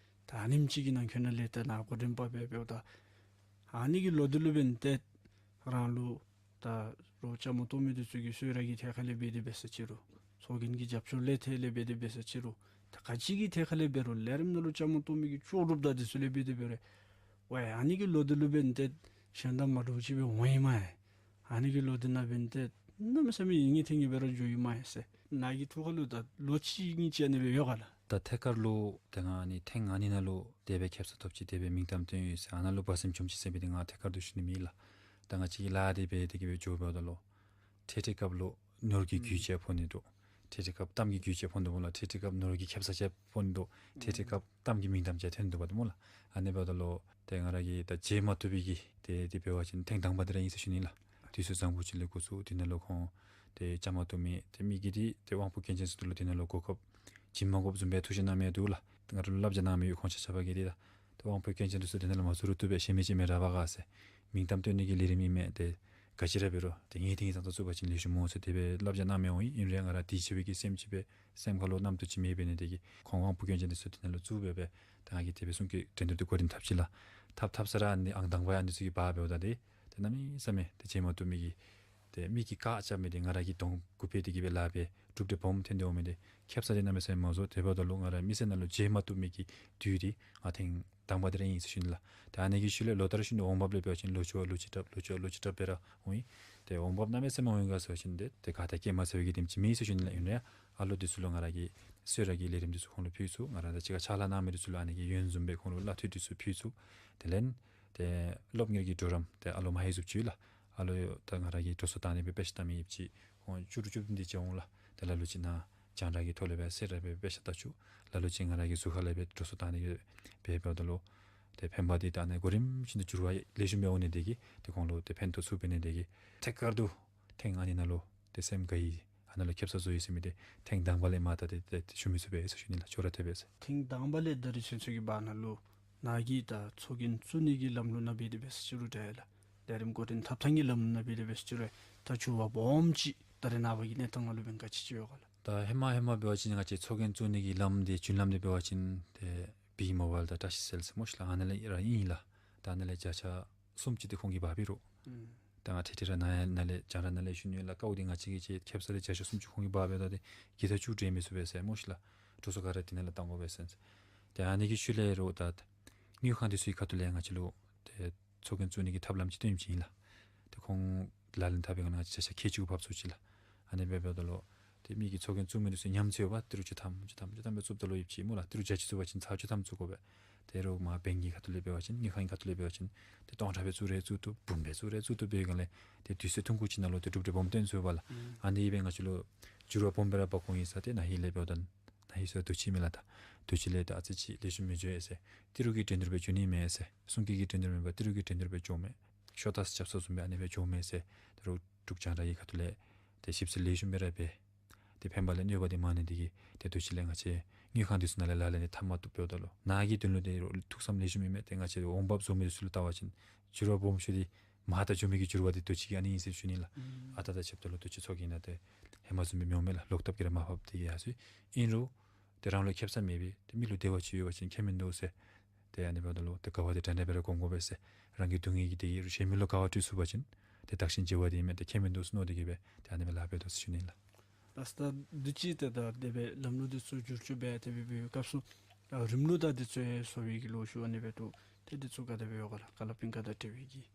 ད་ཨ་ནེམ་ཅིག་གི་ནང་འཁོད་ནང་ལས་ད་ནཱ་འགོ་འདྲེན་པ་འབད་འབདཝ་ད་ཨ་ནི་གི་ལོ་འདི་ལུ་འབདན་ཏེ་རང་ལུ་ད་རོགས་བཅའ་མར་གཏོགས་མི་འདི་ཚུ་གིས་གསོལ་རས་ཀྱི་ཐད་ཁར་ལས་འབད་དེ་འབད་ཟེར་ཅི་རུང་ཚོགས་རྒྱན་གྱི་རྒྱབ་སྐྱོར་ལས་ཐད་ལས་འབད་དེ་འབད་ཟེར་ཅི་རུང་ད་ག་ཅི་གི་ཐད་ཁར་ལས་འབད་རུང་ལས་རིམ་ནང་ལུ་བཅའ་མར་གཏོགས་མི་གི་ལྕོགས་གྲུབ་དང་འདི་ཚུ་ལས་འབད་དེ་འབད་རུང་ཝའི་ཨ་ནི་གི་ལོ་འདི་ལུ་འབདན་ཏེ་གཞན་དང་མ་འདྲཝ་ཅིག་སྦེ་འོང་ཡི་མས། ཨ་ནི་གི་ལོ་འདི་ནང་འབདན་ཏེ་གནམ་མེད་ས་མེད་ཡིད་ངེས་ཐེངས་ཀྱི་སྦེ་ར་འགྱོ་ཡི་མས་ཟེར་ནཱ་གི་ཐུགས་ཁར་ལུ་ད་ལོ་གཅིག་གཉིས་ཅིག་ཨ་ནི་སྦེ་ཡོད་ག་ལགས། ད་ཐད་ཀར་ལུ་ཏེ་ང་ཨ་ནི་ཐེངས་ཨ་ནི་ནང་ལུ་དེ་སྦེ་ཁེབ་ས་ཐོབ་ཅི་དེ་སྦེ་མིང་གཏམ་བཏོན་ཡི་ཟེར་ཨ་ནཱ་ལུ་བ་སེམས་བྱུངམ་ཅིག་ཟེར་མི་འདི་ང་ཐད་ཀར་དུ་ཞུ་ནི་མེད་ལགས། ད་ང་བཅས་ཀྱི་ལཱ་འདི་འབད་དེ་གི་སྦེ་འགྱོ་འབདཝ་ད་ལུ་འཕྲལ་འཕྲལ་སྐབས་ལུ་ནོར་གྱི་རྒྱུས་ཅིག་ཕོག་ནི་འདུག། འཕྲལ་འཕྲལ་སྐབས་གཏམ་གྱི་རྒྱུས་ཅིག་ཕོག་ནི་འདུག་སྨོ་ལགས། འཕྲལ་འཕྲལ་སྐབས་ནོར་གྱི་ཁེབ་ས་ཅིག་ཕོག་ནི་འདུག། འཕྲལ་འཕྲལ་སྐབས་གཏམ་གྱི་མིང་གཏམ་ཅིག་ཐོན་འདུག་པ་སྨོ་ལགས། ཨ་ནི་འབདཝ་ད་ལུ་ཏེ་ང་ར་གིས་ད་བརྗེད་མ་བཏུབ་པའི་གི་ཏེ་དེ་འབད་བ་ཅིན་ཐེངས་དང་པ་འདི་ར་ཨིན་ཟེར་ཞུ་ནི་ལགས། དུས་ཚོད་བཟང་པོ་ཅིག་ལས་འགོ་བཙུགས་དེ་ནང་ལུ་ཁོང་ཏེ་བཅའ་མར་གཏོགས་མི་ཏེ་མི་གི་འདི་ཏེ་དབང་པོ་སྐྱོན་ཅན་ཚུ་ལུ་དེ་ནང་ལུ་གོ་སྐབས་བྱིན་མ་དགོཔ་བཟུམ་སྦེ་ཐུགས་བཞེད་གནང་མི་འདུག་ལགས། ང་ར་ལུ་བསླབ་བྱ་གནང་མི་ཡོད། ཁོང་ཆ་ཁྱབ་ཀྱིས་འདི་ད་ཏེ་དབང་པོ་སྐྱོན་ཅན་འདི་ཚུ་དེ་ནང་ལུ་མ་ཚུད་རུང་བཏུབ་པས། གཞན་མི་ཅིག་མི་ར་འབག་ག་ཟེར་མིང་གཏམ་བཏོན་ནི་གི་ལས་རིམ་ཨིན་མས། ཏེ་ག་ཅི་ར་འབད་རུང་ཏེ་ངེས་ཏིང་ངེས་གཙང་དུ་བཙུགས་པ་ཅིན་ལེགས་ཤོམ་འོང་ཟེར་དེ་སྦེ་བསླབ་བྱ་གནང་མི་འོང་ཡི། ཨིན་རུང་ང་ར་དེ་ཅིག་སྦེ་གི་སེམས་ཅིག་སྦེ་སེམས་ཁར་ལུ་རྣམ་རྟོག་ཅིག་མེད་པའི་ནི་དེ་གིས་ཁོང་དབང་པོ་སྐྱོན་ཅན་འདི་ཚུ་དེ་ནང་ལུ་བཙུགས་འབད་སྦེ་ད་ང་གིས་དེ་སྦེ་གསུང་སྐད་འགྲན་བསྡུར་འདི་འགོ་འདྲེན་འཐབ་ཅི་ལགས། འཐབ་འཐབ་ས་ར་ཨ་ནི་ཨང་དང་པ་ཡང་འདི་ཚུ་གིས་འབག་འབདཝ་ད་ཏེ་ཏེ་གནམ་མེད་ས་མེད་ཏེ་བརྗེད་མ་བཏུབ་མི་གི་ཏེ་མི་གིས་བཀག་རྐྱབ་མི་འདི་ང་ར་གིས་གདོང་གུ་ཕུད་དེ་གི་སྦེ་ལཱ་འབད་གྲུབ་འབྲས་སྦོམ་ཐོན་ཏེ་འོང་མི་འདི་ཁེབ་ས་འདི་གནམ་མེད་ས་མེད་མང་སུ། དེ་འབདཝ་ད་ལུ་ང་ར་མི་སེར་ནང་ལུ་བརྗེད་མ་བཏུབ་མི་གི་དུས་འདི་ང་ཐེངས་དང་པ་འདི་ར་ཨིན་ཟེར་ཞུ་ནི་ལགས། ཏེ་ཨ་ནི་གི་ཤུལ་ལས་ལོ་ལྟར་ཞུ་ནི་འོང་འབབ་ལས་འབད་བ་ཅིན་ལོ་གཅིག་བ་ལོ་གཅིག་དྲགཔ་ལོ་གཅིག་བ་ལོ་གཅིག་དྲགཔ་སྦེ་ར་འོང་ཡི། ཏེ་འོང་འབབ་གནམ་མེད་ས་མེད་འོང་ཡི་ག་ཟེར་བ་ཅིན་ཏེ་ཏེ་ག་ད་སྐྱེས་མ་ཚར་བའི་གི་དེམ་ཅིག་མེད་ཟེར་ཞུ་ནི་ལགས། ཨིན་རུང་ཨ་ལོ་འདི་ཚུ་ལུ་ང་ར་གིས་གསོལ་རས་ཀྱི་ལས་རིམ་འདི་ཚུ་ཁོང་ལུ་ཕུལ་ཚུགས། ང་ར་དང་གཅིག་ཁར་ཕྱག་ལཱ་གནང་མི་འདི་ཚུ་ལུ་ཨ་ནི་གི་ཡོན་བཟུམ་སྦེ་ཁོང་ལུ་གླ་འཐུས་འདི་ཚུ་ཕུལ་ཚུགས། དེ་ལས་ཏེ་སློབ་གཉེར་གྱི་གྲོགས་རམ་ཏེ་ཨ་ལོ་མ་ཧེ་ཟུབ་ཅིག་ལགས། ཨ་ལོ་ད་ང་ར་གིས་འགྲོ་སོང་བཏང་ནི་སྦེ་དཔེ་ཆ་བལྟ་མི་ཡོདཔ་ཅིག་ཁོང་བཅུ་དྲུག་བཅུ་བདུན་དེ་ཅིག་འོང་ལགས། ཏེ་ལ་ལུ་ཅིག་ནཱ་རྒྱང་བསྒྲགས་ཀྱི་ཐོག་ལས་སྦེ་གསོལ་རས་སྦེ་དཔེ་ཆ་བལྟ་བཅུག། ལ་ལུ་ཅིག་ང་ར་གི་གཟུགས་ཁར་ལས་སྦེ་འགྲོ་སོང་བཏང་ནི་སྦེ་འབདཝ་ད་ལུ་ཏེ་ཕན་པ་འདི་ད་ཨ་ནི་གོ་རིམ་བཞིན་དུ་འགྱུར་བ་ལེགས་ཤོམ་སྦེ་འོང་ནི་དེ་གིས་ཏེ་ཁོང་ལུ་ཏེ་ཕན་ཐོགས་ཚུགས་པའི་ནི་དེ་གིས་ཐད་ཀར་དུ་ཐེངས་ཨ་ནི་ནང་ལུ་ཏེ་སེམས་དགའ་ཡི། ཨ་ནཱ་ལུ་ཁེབ་ས་བཟོ་ཡི་ཟེར་མི་འདི་ཐེངས་དང་པ་ལས་མར་ད་ཏེ་ཏེ་ཞུ་མི་ཚུགས་པས་ཟེར་ཞུ་ནི་ལགས། ཁྱོད་ར་ཐེབས་པས་ཟེར། ཐེངས་དང་པ་ལས་ད་རིས་ཚུན་ཚོད་ཀྱི་བར་ན་ལུ་ནཱ་གིས་ད་ཚོགས་རྒྱན་བཙུགས་ནི་གི་ལམ་ལུགས་ནང་འབད་དེ་འབད་ཟེར་ཅི་རུང་འདྲ་ཡ་ལགས། ལས་རིམ་འགོ་འདྲེན་འཐབ་ཐངས་ཀྱི་ལམ་ནང་འབད་དེ་འབད་ཟེར་ཅི་རུང་ད་འགྱུར་བ་སྦོམ་ཅིག་ད་རེས་ནངས་པ་གི་གནས་སྟངས་ནང་ལུ་འབད་ག་ཅི་ཅིག་ཡོད་ག་ལགས། ད་ཧེ་མ་ཧེ་མ་འབད་བ་ཅིན་ང་བཅས་ཚོགས་རྒྱན་བཙུགས་ནི་གི་ལམ་འདི་རྒྱུན་ལམ་འདི་འབད་བ་ཅིན་ཏེ་བི་མོ་བཱའིལ་དང་བཀྲ་ཤིས་སེལ་ཟེར་སྨོ་ཤིག་ལགས། ཨ་ནཱ་ལས་ར་ཨིན་ལགས། ད་ཨ་ནཱ་ལས་བརྒྱ་ཆ་སུམ་ཅུ་འདི་ཁོང་གིས་འབག་འབད་རུང་། ཨུམ། ད་ང་ཐེངས་ཐེངས་ར་ནཱ་ཡང་ནཱ་ལས་རྒྱང་བསྒྲགས་ནང་ལས་ཞུ་ནི་ལགས། ཀཝ་འདི་ང་བཅས་ཀྱིས་ཅིག་ཁེབ་ས་ལས་བརྒྱ་ཆ་སུམ་ཅུ་ཁོང་གིས་འབག་འབདཝ་ད་ཏེ་གི་ད་ཅིག་འདྲེན་མི་ཚུགས་པས་ཟེར་སྨོ་ཤིག་ལགས། འགྲོ་སོང་ག་ར་འདི་ནང་ལས་བཏང་དགོ་པས་ཟེར། ཏེ་ཨ་ནི་གི་ཤུལ་ལས་ར་ད་དངུལ་ཁང་འདི་ཚུ་གི་ཁ་ཐུག་ལས་ང་བཅས་ལུ་ཏེ་ཚོགས་རྒྱན་བཙུགས་ནི་གི་ཐབས་ལམ་ཅིག་སྟོན་ཡོདཔ་ཅིག་ཨིན་ལགས། ཏེ་ཁོང་ལག་ལེན་འཐབ་པའི་སྒང་ལས་ང་བཅས་ཆ་ཁྱད་ཅིག་གུ་བབས་སོ་ཅི་ལགས། ཨ་ནི་འབད་འབདཝ་ད་ལུ་ཏེ་མི་གིས་ཚོགས་རྒྱན་བཙུགས་མི་འདི་ཚུ་ཉམས་ཚད་འབདཝ་ཏི་རུ་བཅུ་ཐམ་བཅུ་ཐམ་བཅུ་ཐམ་སྦེ་བཙུགསཔ་ད་ལུ་ཡོདཔ་ཅིག་སྨོ་ལགས། ཏི་རུ་བརྒྱ་ཅིག་བཙུགས་པ་ཅིན་ཚར་བཅུ་ཐམ་བཙུགས་དགོ་པས། ཏེ་རོགས་མར་བེངཀ་གི་ཁ་ཐུག་ལས་འབད་བ་ཅིན་དངུལ་ཁང་གི་ཁ་ཐུག་ལས་འབད་བ་ཅིན་ཏེ་སྟོང་ཕྲག་སྦེ་བཙུགས་རུང་བཙུགས་བཏུབ། འབུམ་སྦེ་བཙུགས་རུང་བཙུགས་བཏུབ། འབད་སྒང་ལས་ཏེ་དུས་ཚོད་ཐུང་ཀུ་ཅིག་ནང་ལུ་ཏེ་གྲུབ་འབྲས་སྦོམ་སྟོན་ཚུགས་པས་ལགས། ཨུམ། ཨ་ནི་འབད་ང་བཅས་ལུ་འགྱུར་བ་སྦོམ་སྦེ་ར་འབག་འོང་ཡི་ཟེར། ཏེ་ནཱ་ཧེ་ལས་འབདཝ་ད་ནཱ་ཧེ་ཟེར་དུས་ཅི་མས་ལགས། ད་དུས་ཅི་ལས་ད་ཨ་ཙི་ཅིག་ལེགས་ཤོམ་མི་འགྱོ་ཡི་ཟེར། ཏི་རུ་གི་འགྲན་བསྡུར་སྦེ་འགྱོ་ནི་མས་ཟེར། གསུང་སྐད་ཀྱི་འགྲན་བསྡུར་མེན་པར་ཏི་རུ་གི་འགྲན་བསྡུར་སྦེ་འགྱོཝ་མས། ཤོ་ཏཱས་རྐྱབ་ས་བཟུམ་སྦེ་ཨ་ནི་སྦེ་འགྱོཝ་མས་ཟེར། ཏེ་རོགས་འབྲུག་རྒྱང་བསྒྲགས་ཀྱི་ཁ་ཐུག་ལས་ཏེ་ཞིབ་འཚོལ་ལེགས་ཤོམ་སྦེ་ར་འབད། ཏེ་ཕན་པ་ལས་གནོད་པ་འདི་མང་ནི་འདི་གིས་ཏེ་དུས་ཅི་ལས་ང་བཅས་དངུལ་ཁང་འདི་ཚུ་ནང་ལས་ལག་ལེན་འཐབ་མ་བཏུབ་འབདཝ་ད་ལུ་ནཱ་གི་དོན་ལུ་ཏེ་རོགས་ཐུགས་བསམ་ལེགས་ཤོམ་ཨིན་མས། ཏེ་ང་བཅས་འོང་འབབ་བཟོ་མི་འདི་ཚུ་ལུ་བལྟ་བ་ཅིན་འགྱུར་བ་སྦོམ་ཤོས་འདི་མར་ད་འགྱོ་མི་གི་འགྱུར་བ་འདི་དུས་ཅི་གི་ཨ་ནི་ཨིན་ཟེར་ཞུ་ནི་ལགས། ཨུམ། ཨ་རྟག་དང་ཕྱདཔ་ད་ལུ་དུས་ཅི་ཚོགས་རྒྱན་ནང་ཏེ་ཧེ་མ་བཟུམ་སྦེ་མི་འོང་མས་ལགས། ལོག་ཐབས་ཀྱིས་ར་མར་ཕབ་སྟེ་གི་ཡར་སོ་ཡི། ཨིན་རུང་ཏེ་རང་ལུ་ཁེབ་ས་མེད་པས། ཏེ་མི་ལུ་བདེ་བ་ཅིག་ཡོད་པ་ཅིན་ཁྱད་མིན་འདུག་ཟེར། ཏེ་ཨ་ནི་འབདཝ་ད་ལུ་ཏེ་དགའ་བ་འདི་འདྲན་འདྲ་སྦེ་ར་སྒོམ་དགོ་པས་ཟེར། རང་གི་སྡུག་བསྔལ་འདི་གཞན་མི་ལུ་དགའ་བ་སྤྲོད་ཚུགས་པ་ཅིན་ཏེ་བདག་གཞན་བརྗེ་བ་འདི་མེད། ཏེ་ཁྱད་མིན་འདུག་ཟེར་མནོ་སྟེ་གི་སྦེ་ཏེ་ཨ་ནི་སྦེ་ལཱ་འབད་དོ་ཟེར་ཞུ་ནི་ལགས། ལགས་སོ། ད་དུས་ཅི་ཏེ་ད་དེ་སྦེ་ལམ་ལུགས་འདི་ཚུ་བསྒྱུར་བཅོས་འབད་དེ་སྦེ་འབད་བའི་སྐབས་སུ་ཨ་རིམ་ལུགས་དང་འདི་ཚུ་ཡང་བཟོ་བའི་གི་ལོ་རྒྱུས་ཨ་ནི་སྦེ་འདུག། ཏེ་འདི་ཚུ་ག་དེ་སྦེ་ཡོད་ག་ལགས། ཀ་ལ་པིང་ཀ་དང་འབྲེལ་བའི་གི།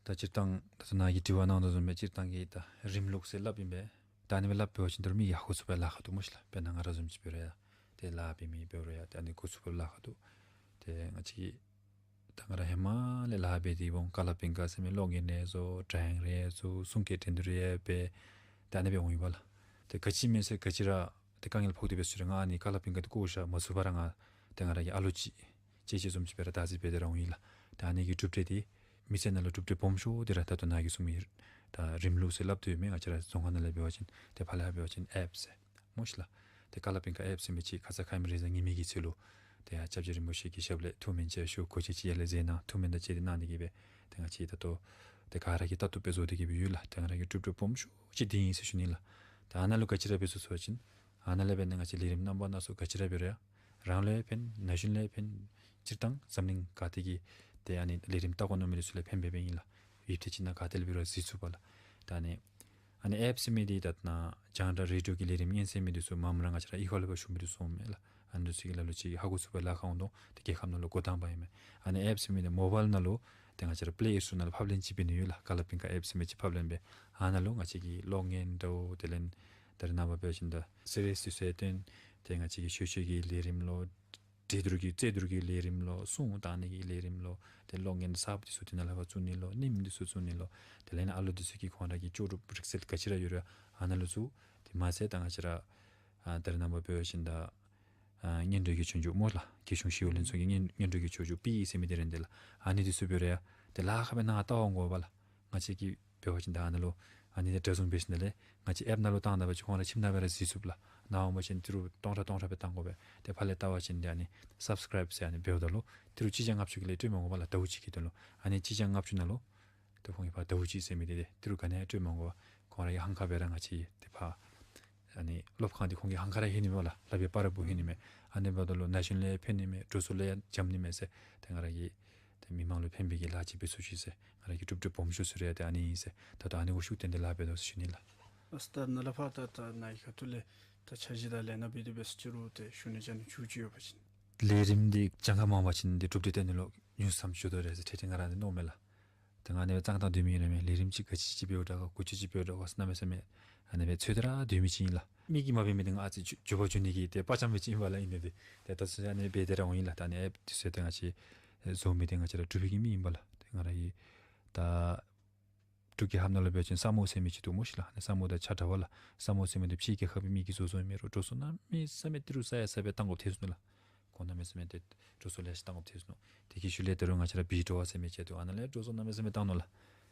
ད་སྤྱིར་བཏང་ད་ནཱ་གིས་དྲི་བ་གནང་དོ་བཟུམ་སྦེ་སྤྱིར་བཏང་གི་ད་རིམ་ལུགས་ཟེར་སླབ་ཨིན་པས། ད་ཨ་ནི་སྦེ་སླབ་འབད་བ་ཅིན་ད་རུང་མི་གིས་ཧ་གོ་ཚུགས་པར་ལཱ་ཁག་འདུག་སྨོ་ཤིག་ལགས། དཔེར་ན་ང་ར་བཟུམ་ཅིག་འབད་རུང་ཡང་ཏེ་ལཱ་འབད་མི་འབད་རུང་ཡང་ཏེ་ཨ་ནི་གོ་ཚུགས་པར་ལཱ་ཁག་འདུག། ཏེ་ང་བཅས་ཀྱིས་ད་ང་ར་ཧེ་མ་ལས་ལཱ་འབད་དེ་འོང་། ཀ་ལ་པིང་ཀ་ཟེར་མི་གློག་བརྙན་རེ་བཟོ། དྲ་ཡང་རེ་བཟོ། གསུང་སྐད་འགྲན་བསྡུར་རེ་འབད། ད་ཨ་ནི་སྦེ་འོང་ཡི་པ་ལགས། ཏེ་ག་ཅི་མེད་ཟེར་ག་ཅི་ར་ཏེ་དཀའ་ངལ་ཕོག་སྟེ་འབད་ཟེར་ང་ཨ་ནི་ཀ་ལ་པིང་ཀ་འདི་བཀོ་བཞག་མ་ཚུགས་པར་ང་ཏེ་ང་ར་གི་ཨ་ལུ་ཅིག་ཅེ་ཅེ་བཟུམ་ཅིག་སྦེ་ར་བདག་འཛིན་འབད་དེ་ར་འོང་ཡི་ལགས། ད་ཨ་ནི་གི་གྲུབ་འབྲས་འདི་མི་སེར་ནང་ལུ་གྲུབ་འབྲས་སྦོམ་ཤོས་འདི་ར་ད་ལྟོ་ནཱ་གིས་གསུངས་མི་ད་རིམ་ལུགས་ཟེར་སླབ་དོ་ཡོད་མི་ང་བཅས་ར་རྫོང་ཁ་ནང་ལས་འབད་བ་ཅིན་ཏེ་ཕར་ལས་འབད་བ་ཅིན་ཨེཔ་ཟེར་སྨོ་ཤིག་ལགས། ཏེ་ཀ་ལ་པིང་ཀ་ཨེཔ་ཟེར་མི་ཅིག་ཁ་ཙ་ཁ་ཉིནམ་རེས་གཟའ་ཉི་མའི་གི་ཚེ་ལུ་ཏེ་ཡར་སྐྱབས་རྗེ་རིན་པོ་ཆེ་གི་ཞབས་ལས་ཐུགས་སྨོན་ཅིག་ཞུ་དགོ་ཅིག་ཅིག་ཡར་ལས་མཛད་གནང་། ཐུགས་སྨོན་དང་བཅས་ཏེ་གནང་ནི་གིས་སྦེ་ཏེ་ང་བཅས་ད་ལྟོ་ཏེ་ག་ར་གིས་ལྟ་བཏུབ་སྦེ་བཟོ་སྟེ་གི་སྦེ་ཡོད་ལགས། ཏེ་ང་ར་གི་གྲུབ་འབྲས་སྦོམ་ཤོས་ཅིག་འདི་ཨིན་ཟེར་ཞུ་ནི་ལགས། ད་ཨ་ནཱ་ལུ་ག་ཅི་ར་འབད་ཚུགས་ཚུགས་པ་ཅིན་ཨ་ནཱ་ལས་འབད་ནི་ང་བཅས་ལས་རིམ་རྣམ་པ་སྣ་ཚོགས་ག་ཅི་ར་འབད་རུང་ཡང་རང་ལུ་ཡང་ཕན་ན་གཞོན་ལུ་ཡང་ཕན། སྤྱིར་བཏང་འཛམ་གླིང་ག་ཏེ་གི་ཏེ་ཨ་ནི་ལས་རིམ་ལྟ་དགོ་མནོ་མི་འདི་ཚུ་ལུ་ཕན་པའི་སྦེ་ཨིན་ལགས། ཡུདཔ་ཐེངས་ཅིག་ནང་ག་ཏེ་ལས་འབད་རུང་གཟིགས་ཚུགས་པས་ལགས། ད་ཨ་ནི་ཨ་ནི་ཨེཔ་ཟེར་མི་འདི་ད་ནཱ་རྒྱང་བསྒྲགས་རེ་ཌི་ཡོ་གི་ལས་རིམ་སྙན་གསན་མི་འདི་ཚུ་མངམ་ར་ང་བཅས་ར་ཨི་ཁ་ལུ་འབད་ཞུ་མི་འདི་ཚུ་འོང་མས་ལགས། ཨ་ནི་འདི་ཚུ་གི་ལ་ལུ་ཅིག་ཧ་གོ་ཚུགས་པར་ལཱ་ཁག་འོང་དོ། ཏེ་རྒྱལ་ཁབ་ནང་ལུ་འགོ་དང་པ་ཨིན་མས། ཨ་ནི་ཨེཔ་ཟེར་མི་འདི་མོ་བཱའིལ་ནང་ལུ་ཏེ་ང་བཅས་ར་པི་ལེ་ཨེ་སི་ཊོར་ནང་ལུ་ཕབ་ལེན་ཅིག་འབད་ནི་ཡོད་ལགས། ཀ་ལ་པིང་ཀ་ཨེཔ་ཟེར་མི་ཅིག་ཕབ་ལེན་འབད། ཨ་ནཱ་ལུ་ང་བཅས་ཀྱི་གློག་བརྙན་འདྲཝ་དེ་ལས་ད་རེས་ནངས་པ་འབད་བ་ཅིན་ད་སི་རི་ཨེསི་འདི་ཚུ་ཡང་སྟོན། ཏེ་ང་བཅས་ཀྱི་ཆོས་ཆོས་ཀྱི་ལས་རིམ་ལོ། འགྲན་བསྡུར་གྱི་རྩེད་འགྲན་གྱི་ལས་རིམ་ལོ། གསུང་གཏང་ནི་གི་ལས་རིམ་ལོ། ཏེ་གློག་བརྙན་གསརཔ་འདི་ཚུ་འདི་ནང་ལས་ཕར་བཙུགས་ནི་ལོ། ནིམ་འདི་ཚུ་བཙུགས་ནི་ལོ། དེ་ལས་ཨ་ལུ་འདི་ཚུ་གི་ཁོང་ར་གི་ལྕོགས་གྲུབ་རིག་རྩལ་ག་ཅི་ར་ཡོད་རུང་ཨ་ནཱ་ལུ་བཙུགས། དེ་མ་ཚད་ད་ང་བཅས་ར་ཨ་ད་རེས་ནངས་པ་འབད་བ་ཅིན་ད་ཨ་སྔོན་འགྲོ་གི་ཆོས་རྒྱུགས་སྨོ་ལགས། རྒྱལ་གཞུང་ཞི་གཡོག་ལྷན་ཚོགས་ཀྱི་སྔོན་སྔོན་འགྲོ་གི་ཆོས་རྒྱུགས་པི་ཨི་ཟེར་མི་འདི་ར་འདི་ལགས། ཨ་ནི་འདི་ཚུ་འབད་རུང་ཡང་ཏེ་ལཱ་ཁག་སྦེ་ནཱ་ལྟ་བར་འོང་དགོ་པས་ལགས། ང་བཅས་ཀྱིས་འབད་བ་ཅིན་ད་ཨ་ནཱ་ལུ་ཨ་ནི་འདི་འདྲ་བཟུམ་འབད་ཞིནམ་ལས་ང་བཅས་ཨེཔ་ནང་ལུ་བཏང་ད་པ་ཅིན་ཁོང་ར་ཁྱིམ་ནང་སྦེ་ར་གཟིགས་ཚུགས་ལགས། ནཱ་འོང་པ་ཅིན་ཏི་རུ་སྟོང་ཕྲག་སྟོང་ཕྲག་སྦེ་བཏང་དགོ་པས། ཏེ་ཕར་ལས་བལྟ་བ་ཅིན་ཏེ་ཨ་ནི་སབ་སི་ཀརའིབ་ཟེར་ཨ་ནི་འབདཝ་ད་ལུ་ཏི་རུ་གཅིག་བརྒྱ་ལྔ་བཅུ་གི་ལས་སྤྲོད་མ་དགོ་པས་ལགས། ཟླཝ་གཅིག་གི་དོན་ལུ། ཨ་ནི་གཅིག་བརྒྱ་ལྔ་བཅུ་ནང་ལུ་ཏེ་ཁོང་གིས་ཕར་ཟླཝ་གཅིག་ཟེར་མི་འདི་ཏེ་ཏི་རུ་ག་ནི་ཡང་སྤྲོད་མ་དགོ་པས། ཁོང་ར་གིས་ཧང་ཁ་སྦེ་ར་ང་བཅས་ཏེ་ཕར་ཨ་ནི་སློབ་ཁང་འདི་ཁོང་གིས་ཧང་ཁ་ར་ལྷོད་ནི་མས་ལགས། ལག་པའི་སྤར་ར་སྦུག་ལྷོད་ནི་མས། ཨ་ནི་འབདཝ་ད་ལུ་ན་གཞོན་ལུ་ཡང་ཕན་ནི་མས། འགྲོ་སོང་ལུ་ཡང་འཇམ་ནི་མས་ཟེར། ཏེ་ང་ར་གིས་ཏེ་མི་མང་ལུ་ཕན་པའི་གི་ལཱ་ཅིག་འབད་ཚུགས་ཅིག་ཟེར་ང་ར་གིས་གྲུབ་འབྲས་སྦོམ་ཤོས་ཟེར་རུང་ཡང་ཏེ་ཨ་ནི་ཨིན་ཟེར། ད་ལྟོ་ཨ་ནི་གུ་ཤུགས་བཏོན་ཏེ་ལཱ་འབད་དོ་ཟེར་ཞུ་ནི་ལགས། ཨ་ས་ད་ནཱ་ལས་ཕར་ད་ད་ནཱ་གི་ཁ་ཐུག་ལས་ད་འཆར་གཞི་དང་ལས་སྣ་འབད་དེ་འབད་ཟེར་ཅི་རུང་ཏེ་ཞུ་ནི་བྱ་ནི་ཅིག་ཅིག་ཡོད་པ་ཅིན། ལས་རིམ་འདི་གྱངས་ཁ་མང་བ་ཅིན་འདི་གྲུབ་འབྲས་བསྟན་ནི་ལུ་ཉུང་སུ་ཙམ་འགྱོ་དོ་རེ་ཟེར་ཏེ་ཏེ་ང་ར་འདི་མནོཝ་མས་ལགས། ཏེ་ང་ཨ་ནི་སྦེ་གཙང་ཏང་སྡོད་མི་ཨིན་རུང་མས། ལས་རིམ་ཅིག་ག་ཅི་ཅིག་འབདཝ་དྲག་ག་གུ་ཅི་ཅིག་འབདཝ་དྲག་ག་ཟེར་གནམ་མེད་ས་མེད་ཨ་ནི་སྦེ་འཚོལ་ཏེ་ར་སྡོད་མི་ཅིག་ཨིན་ལགས། མི་གིས་མ་འབད་མི་འདི་ང་ཨ་ཙི་འགྱོ་འགྱོ་བ་འགྱོ་ནི་གི་ཏེ་དཔའ་བཅམ་མི་ཅིག་ཨིན་པས་ལགས། ཨིན་ནི་འདི་ཏེ་ད་ཚུན་ཨ་ནི་སྦེ་འབད་དེ་ར་འོང་ཡི་ལགས། ད་ཨ་ནི་ཨེཔ་འདི་ཚུ་ཏེ་ང་བཅས་བཟོ་མི་འདི་ང་བཅས་ར་འབྲུག་པའི་གི་མི་ཨིན་པས་ལགས། ཏེ་ང་ར་གིས་ད་འབྲུག་རྒྱལ་ཁབ་ནང་ལུ་འབད་བ་ཅིན་ས་མོ་ཟེར་མི་ཅིག་འདུག་སྨོ་ཤིག་ལགས། ཨ་ནི་ས་མོ་དང་ཆ་འདྲ་བས་ལགས། ས་མོ་ཟེར་མི་འདི་ཕྱིའི་རྒྱལ་ཁབ་ཀྱི་མི་གིས་བཟོ་བཟོཝ་ཨིན་རུང་འགྲོ་སོང་གནམ་མེད་ས་མེད་ཏི་རུ་ས་ཡ་ས་སྦེ་བཏང་དགོཔ་ཐལ་སོ་ནུག་ལགས། ཁོང་གནམ་མེད་ས་མེད་ཏེ་འགྲོ་སོང་ལེ་ཤ་བཏང་དགོཔ་ཐལ་སོ་ནུག། དེ་གི་ཤུལ་ལས་ད་རུང་ང་བཅས་ར་བི་ཊོ་བ་ཟེར་མི་ཅིག་འདུག། ཨ་ནཱ་ལས་འགྲོ་སོང་གནམ་མེད་ས་མེད་བཏང་ནུག་ལགས།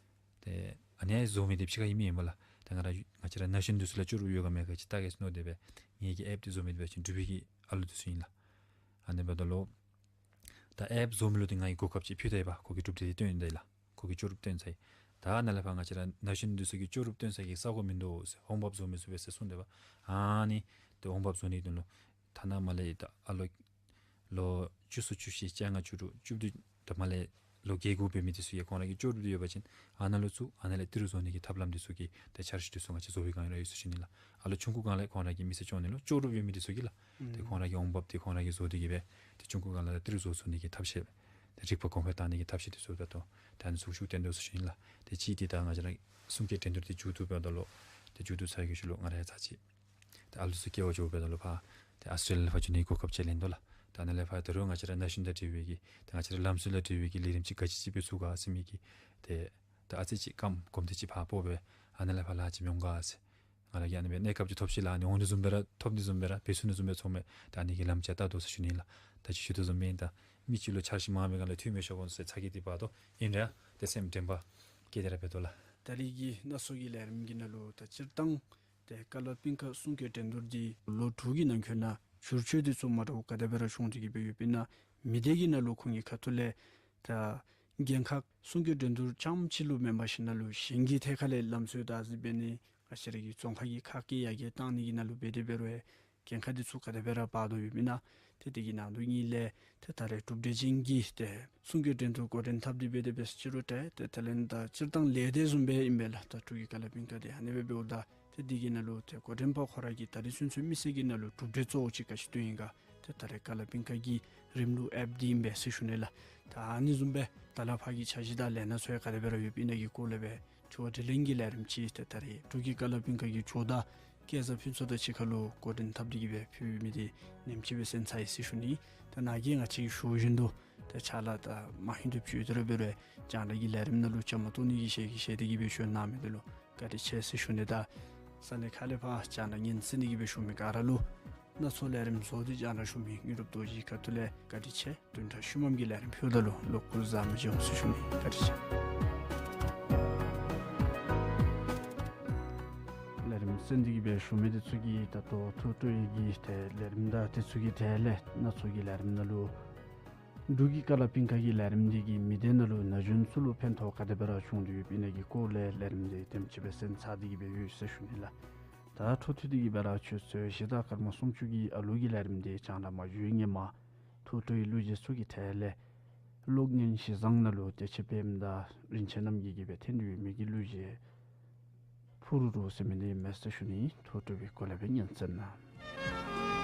ཏེ་ཨ་ནི་བཟོ་མི་འདི་ཕྱི་ཁ་གི་མི་ཨིན་པས་ལགས། ཏེ་ང་ར་ང་བཅས་ར་ན་གཞོན་འདི་ཚུ་ལུ་ལྕོགས་གྲུབ་ཡོད་ག་མེད་ག་ཅིག་བལྟ་གེ་ཟེར་མནོ་སྟེ་སྦེ་ངེ་གི་ཨེཔ་འདི་བཟོ་མི་འདི་འབད་བ་ཅིན་འབྲུག་པའི་གི་ཨ་ལུ་འདི་ཚུ་ཨིན་ལགས། ཨ་ནི་འབདཝ་ད་ལུ་ད་ཨེཔ་བཟོ་མི་ལུ་ཏེ་ང་གིས་གོ་སྐབས་ཅིག་ཕུལ་ད་ཡི་པ། ཁོ་གིས་གྲུབ་འབྲས་འདི་སྟོན་ད་ཡི་ལགས། ཁོ་གིས་ལྕོགས་གྲུབ་སྟོན་ཚར་ཡི། ད་ནཱ་ལས་ཕར་ང་བཅས་ར་ན་གཞོན་འདི་ཚུ་གིས་ལྕོགས་གྲུབ་སྟོན་ས་གི་ས་གོ་མིན་འདུག་ཟེར། འོང་འབབ་བཟོ་མི་ཚུགས་པས་ཟེར་གསུངས་ཏེ་འབདཝ་ཨ་ནི་ཏེ་འོང་འབབ་བཟོ་ནིའི་དོན་ལུ་ཐ་ན་མར་ལས་ད་ཨ་ལོ་ལོ་བཅུ་གསུམ་བཅུ་བཞི་བཅོ་ལྔ་བཅུ་དྲུག་བཅུ་བདུན་དང་མར་ལས་ལོ་བརྒྱད་དགུ་འབད་མི་འདི་ཚུ་གིས་ཁོང་ར་གི་ལྕོགས་གྲུབ་འདི་ཡོད་པ་ཅིན་ཨ་ནཱ་ལུ་བཙུགས། ཨ་ནཱ་ལས་ཏི་རུ་བཟོ་ནི་གི་ཐབས་ལམ་འདི་ཚུ་གི་ཏེ་འཆར་གཞི་འདི་ཚུ་ང་བཅས་བཟོ་བའི་བསྒང་ཡོད་ར་ཡོད་ཟེར་ཞུ་ནི་ལགས། ཨ་ལོ་ཆུང་ཀུ་སྒང་ལས་ཁོང་ར་གིས་མི་སེར་སྐྱོང་ནི་ལུ་ལྕོགས་གྲུབ་ཡོད་མི་འདི་ཚུ་གིས་ལགས། ཏེ་ཁོང་ར་གི་འོང་འབབ་འདི་ཁོང་ར་གིས་བཟོ་སྟེ་གིས་སྦེ་ཏེ་ཆུང་ཀུ་སྒང་ལས་ཏི་རུ་བཟོ་ཚུགས་ནི་གི་ཐབས་ཤེས་ཏེ་རིག་པ་གོང་འཕེལ་བཏང་ནི་གི་ཐབས་ཤེས་འདི་ཚུ་འབད་དོ། ཏེ་ཨ་ནི་ཚུ་ཤུགས་བཏོན་དོ་ཟེར་ཞུ་ནི་ལགས། ཏེ་གཅིག་འདི་ད་ང་བཅས་ར་གསུང་སྐད་འགྲན་བསྡུར་འདི་མཇུག་བསྡུ་འབདཝ་ད་ལུ་ཏེ་མཇུག་བསྡུ་ཚར་བའི་ཤུལ་ལུ་ང་ར་ཡང་ཚར་གཅིག་ཏེ་ཨ་ལུ་ཚུ་སྐྱེལ་བར་འགྱོཝ་འབདཝ་ད་ལུ་ཕར་ཏེ་ཨཱོས་ཊྲེ་ལི་ཡ་ལས་ཕར་འགྱོ་ནི་གོ་སྐབས་ཅིག་ལེན་དོ་ལགས། ད་ནཱ་ལས་ཕར་ད་རུང་ང་བཅས་ར་ན་གཞོན་དང་འབྲེལ་བའི་གི་ཏེ་ང་བཅས་ར་ལམ་སྲོལ་ལུ་འབྲེལ་བའི་གི་ལས་རིམ་ཅིག་ག་ཅི་ཅིག་འབད་ཚུགས་ག་ཟེར་མི་གི་ཏེ་ད་ཨ་ཙི་ཅིག་རྐངམ་གོམ་སྟབས་ཅིག་ཕར་སྤོ་སྦེ་ཨ་ནཱ་ལས་ཕར་ལཱ་ཅིག་འོང་ག་ཟེར། ང་ར་གིས་ཨ་ནི་སྦེ་གནས་སྐབས་ཅིག་ཐོབ་ཅི་ལགས། ཨ་ནི་འོང་ནི་བཟུམ་སྦེ་ར་ཐོབ་ནི་བཟུམ་སྦེ་ར་འབད་ཚུགས་ནི་བཟུམ་སྦེ་ཚོརཝ་མས། ད་ཨ་ནི་གི་ལམ་ཅིག་བལྟ་དོ་ཟེར་ཞུ་ནི་ལགས། ད་ཅི་ཞུ་དོ་བཟུམ་སྦེ་ད་མི་ཅིག་ལུ་འཆར་གཞི་མང་མི་སྒང་ལས་འཐུས་མི་ཤོར་འོང་ཟེར་ཚ་གྱང་འདི་འབག་དོ། ཨིན་རུང་ཡང་ཏེ་སེམས་དྲན་པ་བསྐྱེད་དེ་ར་འབད་དོ་ལགས། ད་རིས་ཀྱི་སྣ་ཚོགས་ཀྱི་ལས་རིམ་གྱི་ནང་ལུ་ད་སྤྱིར་བཏང་ཏེ་ཀ་ལ་པིང་ཀ་གསུང་སྐད་འགྲན་བསྡུར་འདི་ལོ་དྲུག་གི་ནང་འཁོད་ནང་བསྒྱུར་བཅོས་འདི་ཚུ་མ་འདྲཝ་ག་དེ་སྦེ་ར་བྱུང་སྟེ་གིས་སྦེ་ཡོདཔ་ཨིན་ན། མི་སྡེ་གི་ནང་ལུ་ཁོང་གི་ཁ་ཐུག་ལས་ད་འགན་ཁག་གསུང་སྐད་འགྲན་བསྡུར་རྐྱངམ་ཅིག་ལུ་མེན་པར་ཞིན་ན་ལུ་གཞན་གྱི་ཐད་ཁར་ལས་ལམ་སྲོལ་བདག་འཛིན་འབད་ནི་ང་བཅས་ར་གི་རྫོང་ཁ་གི་ཁ་སྐད་ཡར་རྒྱས་བཏང་ནི་གི་ནང་ལུ་འབད་དེ་འབད་རུང་འགན་ཁག་འདི་ཚུ་ག་དེ་སྦེ་ར་འབག་དོ་ཡོདཔ་ཨིན་ན། ཏེ་དེ་གི་ནང་དོན་ཉིད་ལས་ཏེ་ད་རེས་གྲུབ་འབྲས་ཅན་གྱི་ཏེ་གསུང་སྐད་འགྲན་བསྡུར་འགོ་འདྲེན་འཐབ་སྟེ་འབད་དེ་འབད་ཟེར་ཅི་རུང་ཏེ་དེ་ལས་ད་སྤྱིར་བཏང་ལས་སྡེ་བཟུམ་སྦེ་ཨིན་པས་ལགས། ད་འབྲུག་གི་ཀ་ལ་པིང་ཀ་འདི་ཨ་ནི་སྦེ་འབདཝ་ད་ཏེ་འདི་གི་ནང་ལུ་ཏེ་འགོ་འདྲེན་པ་ཁོ་ར་གིས་ད་རིས་ཚུན་ཚོད་མི་སེར་གྱི་ནང་ལུ་གྲུབ་འབྲས་གཙོ་བོ་ཅིག་ག་ཅི་བཏོན་ཡི་ག། ཏེ་ད་རེས་ཀ་ལ་པིང་ཀ་གི་རིམ་ལུགས་ཨེཔ་འདི་ཨིན་པས་ཟེར་ཞུ་ནི་ལགས། ད་ཨ་ནི་བཟུམ་སྦེ་ད་ལས་ཕར་གྱི་འཆར་གཞི་དང་ལས་སྣ་ཚོགས་ཡང་ག་དེ་སྦེ་ར་ཡོདཔ་ཨིན་ན་གི་སྐོར་ལས་སྦེ་དྲི་བ་དྲིས་ལན་གྱི་ལས་རིམ་ཅིག་ཏེ་ད་རེས་འབྲུག་གི་ཀ་ལ་པིང་ཀ་གི་ཇོ་བདག་སྐལ་བཟང་ཕུན་ཚོགས་དང་གཅིག་ཁར་ལུ་འགོ་འདྲེན་འཐབ་སྟེ་གིས་སྦེ་ཕུལ་མི་འདི་ཉིནམ་གཅིག་སྦེ་གསན་ཚར་ཡི་ཟེར་ཞུ་ནི། ད་ནཱ་གིས་ང་བཅས་ཀྱིས་ཞུ་བཞིན་དུ་ཏེ་ཕྱག་ལཱ་དང་མ་ཧིང་དུ་བཅུད་དེ་ར་འབད་རུང་རྒྱང་བསྒྲགས་ཀྱི་ལས་རིམ་ནང་ལུ་བཅའ་མར་གཏོགས་ནི་གི་ཞལ་གྱིས་བཞེས་ཏེ་གིས་སྦེ་ཞུ་གནང་མི་འདི་ལུ་བཀའ་དྲིན་ཆེ་ཟེར་ཞུ་ནི། ད་ས་གནས་ཁག་ལས་ཕར་རྒྱང་བསྒྲགས་ཉན་གསན་ནི་གིས་སྦེ་བཞུགས་མི་ག་ར་ལུ་སྣ་ཚོགས་ལས་རིམ་བཟོ་སྟེ་རྒྱང་བསྒྲགས་ཞུ་མི་དངོས་གྲུབ་རྡོ་རྗེའི་ཁ་ཐུག་ལས་བཀའ་དྲིན་ཆེ། བདུན་ཕྲག་ཤུལ་མམ་གྱི་ལས་རིམ་ཕུལཝ་ད་ལུ་ལོག་སྐུ་གཟུགས་བཟང་པོ་བྱོན་ཟེར་ཞུ་ནི། བཀའ་དྲིན་ཆེ། ལས་རིམ་གསན་ཏེ་གིས་སྦེ་བཞུགས་མི་འདི་ཚུ་གིས་ད་ལྟོ་ཐུགས་སྤྲོ་བའི་གི་ཏེ་ལས་རིམ་དང་དེ་ཚུ་གི་གྲས་ལས་སྣ་ཚོགས་ཀྱི་ལས་རིམ་ནང་ལུ་འབྲུག་གི་ཀ་ལ་པིང་ཀ་གི་ལས་རིམ་འདི་གིས་མི་སྡེ་ནང་ལུ་ན་གཞོན་ཚུ་ལུ་ཕན་ཐོགས་ག་དེ་སྦེ་ར་བྱུང་སྟེ་ཡོདཔ་ཨིན་ན་གི་སྐོར་ལས་ལས་རིམ་འདི་དེམ་ཅིག་སྦེ་གསན་ཚར་ཏེ་གིས་སྦེ་ཡོད་ཟེར་ཞུ་ནི་ལགས། ད་འཕྲོ་མཐུད་དེ་གིས་སྦེ་ར་ཆུ་ཚོད་བཞི་དང་སྐར་མ་སུམ་ཅུ་གི་ཨ་ལུ་གི་ལས་རིམ་འདི་རྒྱང་བསྒྲགས་མ་འགྱོ་བའི་སྔོན་མ་ཐུགས་སྤྲོ་བའི་གླུ་གཞས་ཚུ་གི་གྲས་ལས་གློག་བརྙན་གཞས་བཟང་ནང་ལུ་བདེ་ཆེན་པདྨ་དང་རིན་ཆེན་རྣམ་རྒྱལ་གྱིས་སྦེ་འཐེན་ཏེ་ཡོད་མི་གི་གླུ་གཞས་ཕུ་རུ་རུ་ཟེར་མི་འདི་ཨིན་མས་ཟེར་ཞུ་ནི། ཐུགས་སྤྲོ་བའི་སྒོ་ལས་སྦེ་ཉན་གསན་གནང་།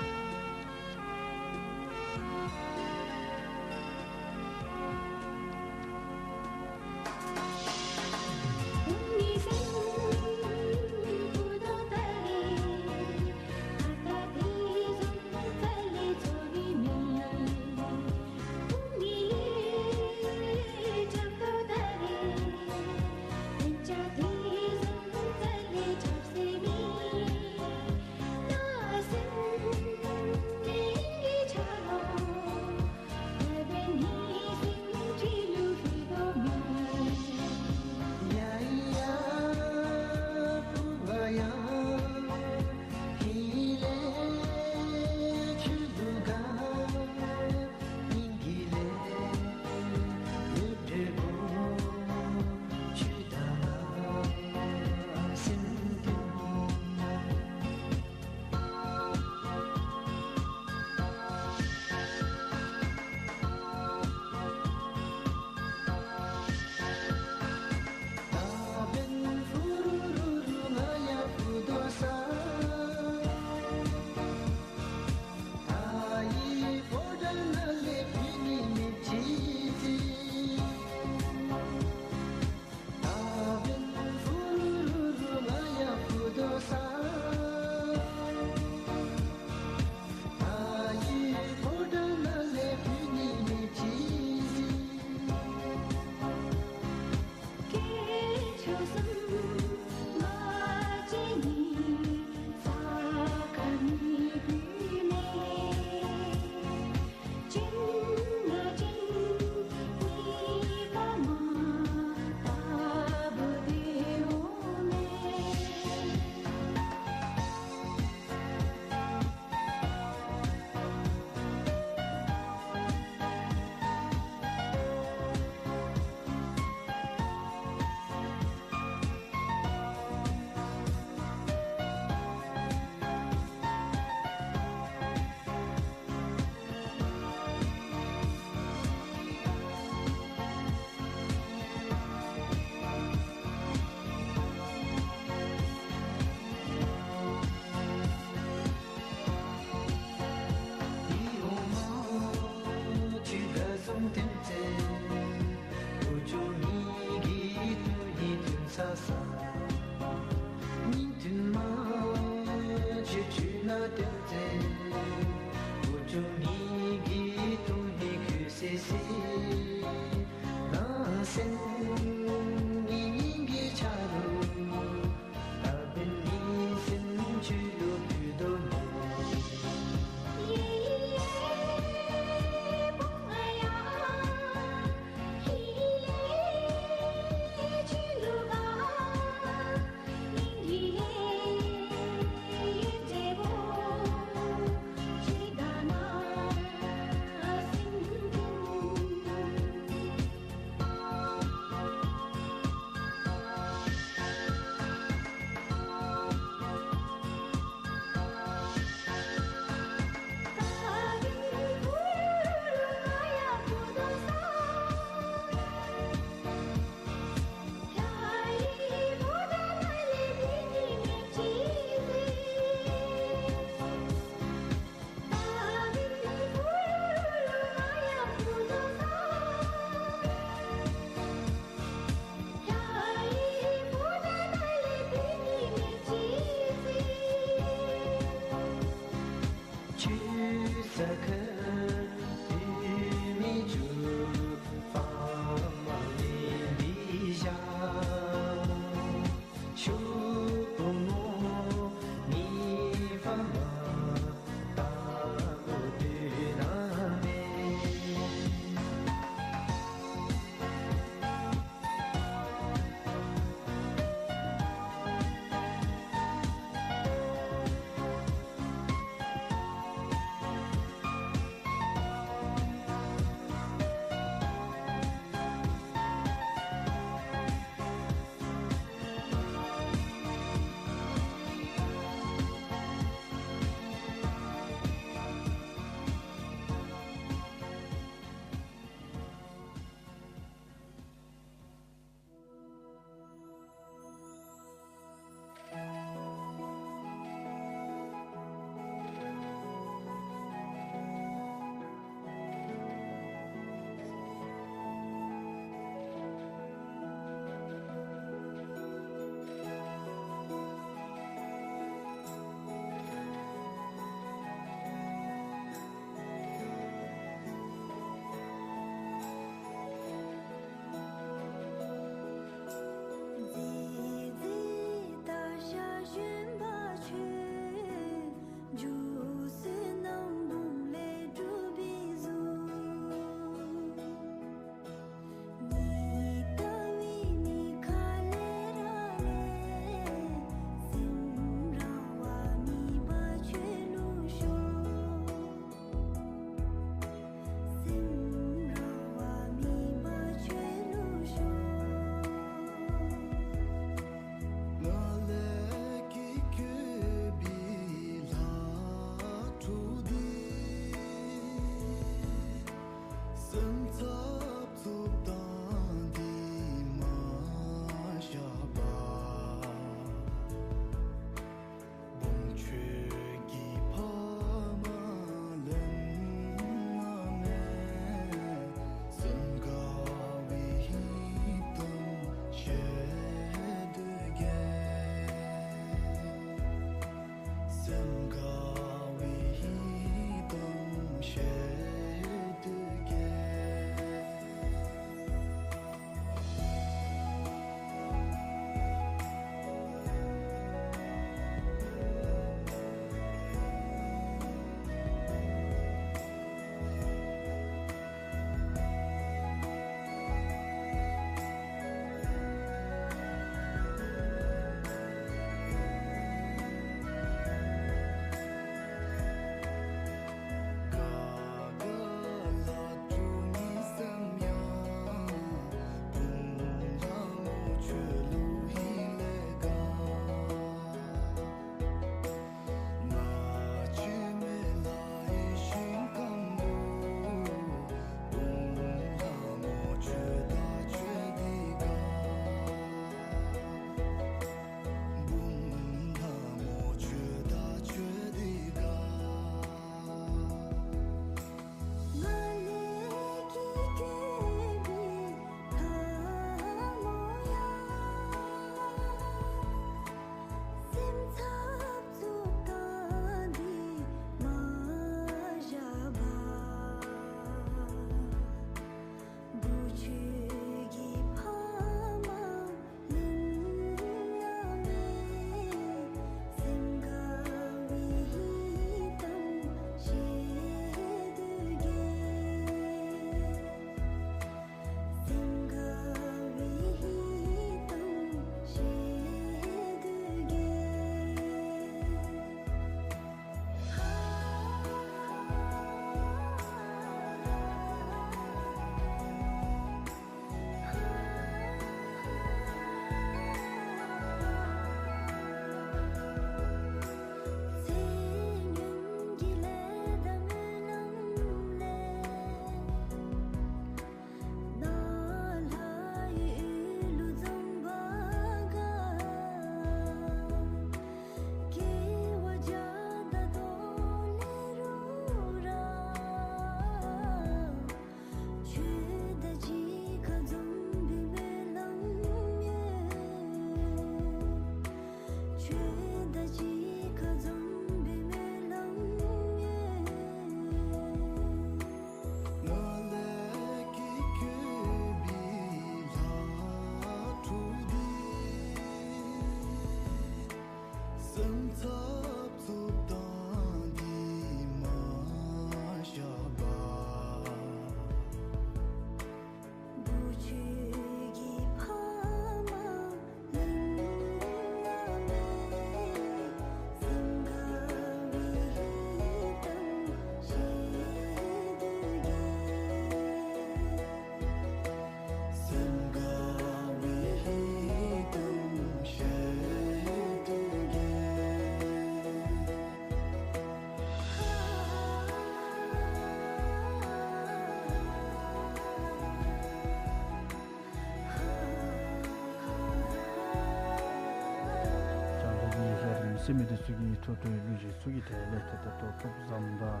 ཟེར་མི་འདི་ཚུ་གིས་ཐོ་ཐོའི་གླུ་གཞས་ཚུ་གི་གྲས་ལས་ཏེ་ད་ལྟོ་ཐོབ་བཟངམ་དང་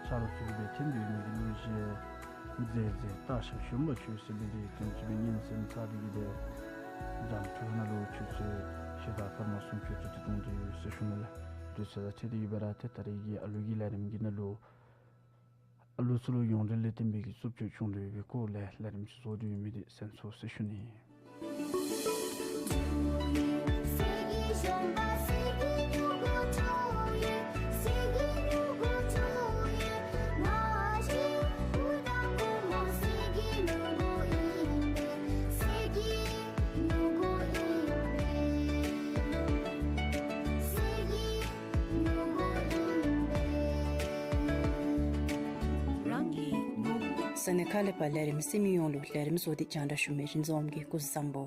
ཆ་རོགས་ཚུ་གིས་སྦེ་འཐེན་ཏེ་ཡོད་མི་གི་གླུ་གཞས་མཛེས་མཛེས་སྟག་ཤར་གཞོན་པ་ཁྱོད་ཟེར་མི་འདི་དོན་ཚུ་སྦེ་སྙན་གསན་ཚར་ཏེ་གིས་ཏེ་འགྲམ་ཐོག་ནང་ལུ་ཁྱོད་ཚུ་གཞས་བདག་སྐར་མ་གསུམ་ཁྱོད་ཚུ་ཏེ་གཏོང་སྟེ་ཡོད་ཟེར་ཞུ་ནི་ལགས། དུས་ཚོད་དང་འཁྲིལ་ཏེ་ཡོད་པ་ར་ཏེ་ད་རེས་ཀྱི་ཨ་ལུ་གི་ལས་རིམ་གྱི་ནང་ལུ་ཨ་ལུ་ཚུ་ལུ་ཡོངས་འབྲེལ་ལས་བརྟེན་པའི་གི་རྩུབ་སྤྱོད་བྱུང་དོ་ཡོད་པའི་སྐོར་ལས་ལས་རིམ་ཅིག་བཟོ་སྟེ་ཡོད་མི་འདི་གསན་སོང་ཟེར་ཞུ་ནི། ས་གནས་ཁག་ལས་ཕར་ལས་རིམ་གསན་མི་ཡོངས་ལུ་ལས་རིམ་བཟོ་སྟེ་རྒྱང་བསྒྲགས་ཞུ་མི་རིན་འཛོམས་ཀྱིས་སྐུ་གཟུགས་བཟང་པོ།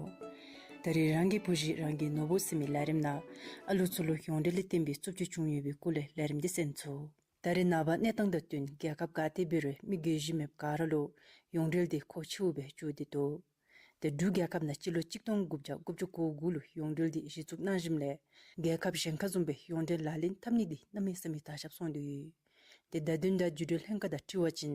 ད་རེས་རང་གི་བུ་གཞི་རང་གི་ནོར་བུ་ཟེར་མི་ལས་རིམ་ནང་ཨ་ལུ་ཚུ་ལུ་ཡོངས་འབྲེལ་ལས་བརྟེན་པའི་རྩུབ་སྤྱོད་བྱུང་ཡོད་པའི་སྐོར་ལས་ལས་རིམ་འདི་གསན་ཚུགས། ད་རེས་ནངས་པ་གནས་སྟངས་དང་བསྟུན་རྒྱལ་ཁབ་ག་ཏེ་འབད་རུང་མི་རྒས་ཤོས་མེདཔ་ག་ར་ལུ་ཡོངས་འབྲེལ་འདི་མཁོ་ཆེཝ་སྦེ་བརྩིས་ཏེ་འདུག། ཏེ་འབྲུག་རྒྱལ་ཁབ་ནང་སྤྱི་ལོ་གཅིག་སྟོང་དགུ་བརྒྱ་དགུ་བཅུ་གོ་དགུ་ལུ་ཡོངས་འབྲེལ་འདི་གཞི་བཙུགས་གནང་ཞིནམ་ལས་རྒྱལ་ཁབ་གཞན་ཁར་བཟུམ་སྦེ་ཡོངས་འབྲེལ་ལག་ལེན་འཐབ་ནི་འདི་གནམ་མེད་ས་མེད་དར་ཁྱབ་སོང་སྟེ་ཡོད། ཏེ་བརྡ་དོན་དང་བརྒྱུད་འབྲེལ་ལྷན་ཁག་དང་འཁྲིལ་བ་ཅིན་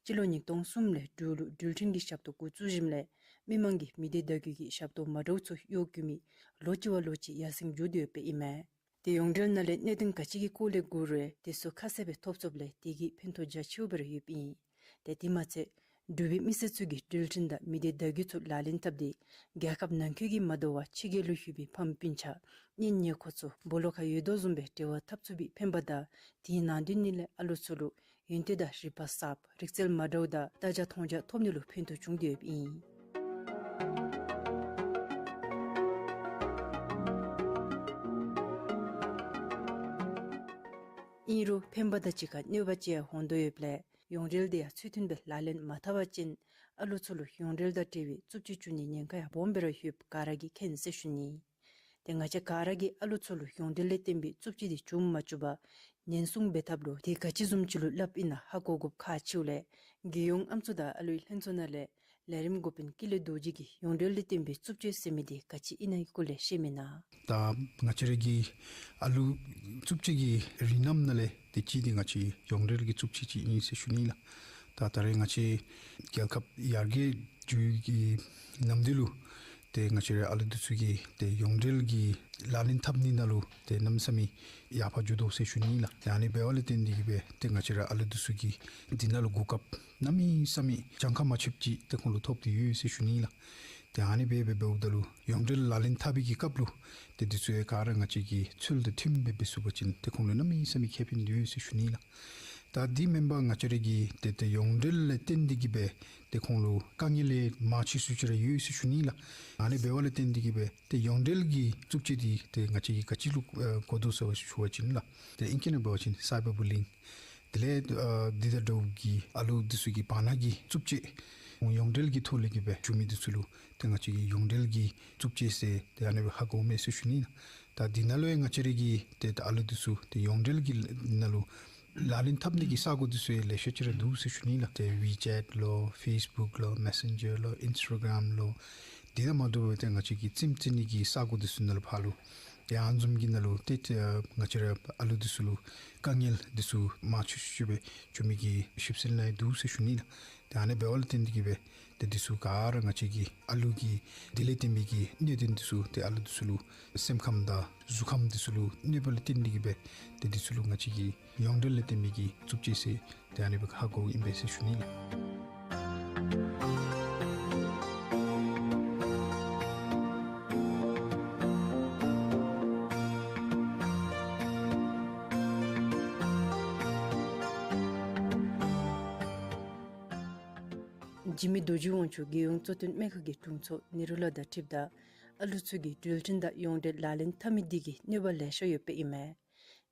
སྤྱི་ལོ་ཉིས་སྟོང་གསུམ་ལས་འབྲུག་ལུ་འགྲུལ་འཕྲིན་གྱི་ཞབས་ཏོག་འགོ་བཙུགས་ཞིནམ་ལས་མི་མང་གིས་མི་སྡེ་བརྡ་བརྒྱུད་ཀྱི་ཞབས་ཏོག་མ་འདྲཝ་ཚུ་གཡོག་བཀོལ་མི་ལོ་གཅིག་བ་ལོ་གཅིག་ཡར་སེང་འགྱོ་སྟེ་ཡོདཔ་ཨིན་མས། ཏེ་ཡོངས་འབྲེལ་ནང་ལས་གནད་དོན་ག་ཅི་གི་སྐོར་ལས་གོ་རུང་དེ་ཚུ་ཁ་གསལ་སྦེ་ཐོབ་ཚུགསཔ་ལས་དེ་གིས་ཕན་ཐོགས་རྒྱ་ཆེཝ་སྦེ་ར་ཡོདཔ་ཨིན། ཏེ་དེ་མ་ཚད་འབྲུག་པའི་མི་སེར་ཚུ་གིས་འགྲུལ་འཕྲིན་དང་མི་སྡེ་བརྡ་བརྒྱུད་ཚུ་ལག་ལེན་འཐབ་སྟེ་རྒྱལ་ཁབ་ནང་འཁོད་ཀྱི་མ་དོ་བར་ཕྱི་རྒྱལ་ལུ་བཞུགས་པའི་ཕམ་སྤུན་ཆ་གཉེན་ཉེ་འཁོར་ཚུ་སྦོ་ལོགས་ཁར་ཡོད་དོ་བཟུམ་སྦེ་འབྲེལ་བ་འཐབ་ཚུགས་པའི་ཕན་པ་དང་དེའི་ནང་དོན་ནི་ལས་ཨ་ལུ་ཚུ་ལུ་ཡོན་ཏན་དང་རིག་པ་གསརཔ་རིག་རྩལ་མ་འདྲཝ་དང་ལྟ་རྒྱ་མཐོང་རྒྱ་ཐོབ་ནི་ལུ་ཕན་ཐོགས་བྱུང་སྟེ་ཡོདཔ་ཨིན། ཨིན་རུང་ཕན་པ་དང་གཅིག་ཁར་གནོད་པ་ཅིག་ཡང་འོང་དོ་ཡོདཔ་ལས་ཡོངས་འབྲེལ་དེ་ཡང་ཚུལ་མཐུན་སྦེ་ལག་ལེན་མ་འཐབ་པ་ཅིན་ཨ་ལུ་ཚུ་ལུ་ཡོངས་འབྲེལ་དང་འབྲེལ་བའི་རྩུབ་སྤྱོད་བྱུང་ནིའི་ཉེན་ཁ་ཡང་སྦོམ་སྦེ་ར་ཡོདཔ་ག་ར་གིས་མཁྱེན་ཟེར་ཞུ་ནི། ཏེ་ང་བཅས་ག་ར་གིས་ཨ་ལུ་ཚུ་ལུ་ཡོངས་འབྲེལ་ལས་བརྟེན་པའི་རྩུབ་སྤྱོད་དེ་བྱུང་མ་བཅུག་པར་ཉེན་སྲུང་འབད་ཐབས་ལུ་དེ་ག་ཅི་བཟུམ་ཅིག་ལུ་སླབ་ཨིན་ན་ཧ་གོ་དགོཔ་ཁག་ཆེཝ་ལས་རྒྱལ་ཡོངས་ཨམ་སྲུ་དང་ཨ་ལུའི་ལྷན་ཚོགས་ནང་ལས་ལས་རིམ་འགོ་དཔོན་ཀུན་ལེགས་རྡོ་རྗེ་གིས་ཡོངས་འབྲེལ་ལས་བརྟེན་པའི་རྩུབ་སྤྱོད་ཟེར་མི་དེ་ག་ཅི་ཨིན་ན་གི་སྐོར་ལས་བཤད་མི་ན། ད་ང་བཅས་ར་གི་ཨ་ལུ་རྩུབ་སྤྱོད་ཀྱི་རིགས་རྣམ་ནང་ལས་དེ་གཅིག་དེ་ང་བཅས་ཡོངས་འབྲེལ་གྱི་རྩུབ་སྤྱོད་ཅིག་ཨིན་ཟེར་ཞུ་ནི་ལགས། ད་ད་རེས་ང་བཅས་རྒྱལ་ཁབ་ཡར་རྒྱས་འགྱོ་བའི་གི་ནམ་དུས་ལུ་ཏེ་ང་བཅས་ར་ཨ་ལུ་འདི་ཚུ་གིས་ཏེ་ཡོངས་འབྲེལ་གྱི་ལག་ལེན་འཐབ་ནི་ནང་ལུ་ཏེ་གནམ་མེད་ས་མེད་ཡར་འཕར་འགྱོ་དོ་ཟེར་ཞུ་ནི་ལགས། ཏེ་ཨ་ནི་འབདཝ་ལས་བརྟེན་ཏེ་གིས་སྦེ་ཏེ་ང་བཅས་ར་ཨ་ལུ་འདི་ཚུ་གིས་འདི་ནང་ལུ་གོ་སྐབས་གནམ་མེད་ས་མེད་གྱངས་ཁ་མ་ཆོདཔ་ཅིག་ཏེ་ཁོང་ལུ་ཐོབ་སྟེ་ཡོད་ཟེར་ཞུ་ནི་ལགས། ཏེ་ཨ་ནི་སྦེ་འབད་འབདཝ་ད་ལུ་ཡོངས་འབྲེལ་ལག་ལེན་འཐབ་པའི་གི་སྐབས་ལུ་ཏེ་འདི་ཚུ་ཡང་ག་ར་ང་བཅས་ཀྱི་ཚུལ་དང་མཐུནམ་སྦེ་འབད་ཚུགས་པ་ཅིན་ཏེ་ཁོང་ལུ་གནམ་མེད་ས་མེད་ཁེ་ཕན་ཡོད་ཟེར་ཞུ་ནི་ལགས། ད་དེ་མེན་པར་ང་བཅས་ར་གིས་ཏེ་ཏེ་ཡོངས་འབྲེལ་ལས་བརྟེན་ཏེ་གིས་སྦེ་ཏེ་ཁོང་ལུ་དཀའ་ངལ་ལས་མང་ཆེ་ཤོས་ཅིག་ར་ཡོད་ཟེར་ཞུ་ནི་ལགས། ཨ་ནི་འབདཝ་ལས་བརྟེན་ཏེ་གིས་སྦེ་ཏེ་ཡོངས་འབྲེལ་གྱི་རྩུབ་སྤྱོད་དེ་ཏེ་ང་བཅས་ཀྱིས་ག་ཅི་ལུ་ཨེ་གོ་དོ་ཟེར་བ་ཞུ་བ་ཅིན་ལགས། ཏེ་ཨིང་སྐད་ནང་འབད་བ་ཅིན་སའི་བར་བུ་ལིང་། དེ་ལས་ཨ་འདི་དང་འདྲཝ་གི་ཨ་ལུ་འདི་ཚུ་གི་བར་ན་གི་རྩུབ་སྤྱོད་ཡོངས་འབྲེལ་གྱི་ཐོག་ལས་གིས་སྦེ་བྱུང་མི་འདི་ཚུ་ལུ་ཏེ་ང་བཅས་ཀྱིས་ཡོངས་འབྲེལ་གྱི་རྩུབ་སྤྱོད་ཟེར་ཏེ་ཨ་ནི་སྦེ་ཧ་གོཝ་མས་ཟེར་ཞུ་ནི་ལགས། ད་འདི་ནང་ལུ་ཡང་ང་བཅས་ར་གི་ཏེ་ད་ཨ་ལུ་འདི་ཚུ་ཏེ་ཡོངས་འབྲེལ་གྱི་ནང་ལུ་ལག་ལེན་འཐབ་ནི་གི་ས་གོ་འདི་ཚུ་ཡང་ལེ་ཤ་ཅིག་ར་འདུག་ཟེར་ཞུ་ནི་ལགས། ཏེ་ཝི་ཅེཊ་ལོ་ཕེསི་བུཀ་ལོ་མེ་སེན་ཇར་ལོ་ཨིནསི་ཊ་གརམ་ལོ་དེ་དང་མ་འདྲཝ་སྦེ་ཏེ་ང་བཅས་ཀྱི་རྩེདམོ་རྩེ་ནི་གི་ས་གོ་འདི་ཚུ་ནང་ལུ་ཕར་ལུ་ཏེ་ཨ་ནི་བཟུམ་གྱི་ནང་ལུ་ཏེ་ཏེ་ང་བཅས་ར་ཨ་ལུ་འདི་ཚུ་ལུ་དཀའ་ངལ་འདི་ཚུ་མང་ཆེ་ཤོས་སྦེ་བྱུང་མི་གི་ཞིབ་འཚོལ་ནང་ཡང་འདུག་ཟེར་ཞུ་ནི་ལགས། ཏེ་ཨ་ནི་འབདཝ་ལས་བརྟེན་ཏེ་གིས་སྦེ་ཏེ་འདི་ཚུ་ག་ར་ང་བཅས་ཀྱི་ཨ་ལུ་གི་དེ་ལས་བརྟེན་པའི་གི་གནད་དོན་འདི་ཚུ་ཏེ་ཨ་ལུ་འདི་ཚུ་ལུ་སེམས་ཁམས་དང་གཟུགས་ཁམས་འདི་ཚུ་ལུ་གནོད་པ་ལས་བརྟེན་ཏེ་གིས་སྦེ་ཏེ་འདི་ཚུ་ལུ་ང་བཅས་ཀྱིས་ཡོངས་འབྲེལ་ལས་བརྟེན་པའི་གི་རྩུབ་སྤྱོད་ཟེར་ཏེ་ཨ་ནི་སྦེ་ཧ་གོཝ་ཨིན་པས་ཟེར་ཞུ་ནི་ལགས། འཇིགས་མེད་རྡོ་རྗེ་དབང་ཕྱུག་རྒྱལ་ཡོངས་གཙོ་བསྟེན་སྨན་ཁང་གི་དྲུང་འཚོ་ནེ་རུ་ལགས་དང་འཁྲིལཝ་ད་ཨ་ལུ་ཚུ་གིས་འགྲུལ་འཕྲིན་དང་ཡོངས་འབྲེལ་ལག་ལེན་འཐབ་མི་འདི་གིས་གནོད་པ་ལེ་ཤ་ཡོདཔ་ཨིན་མས།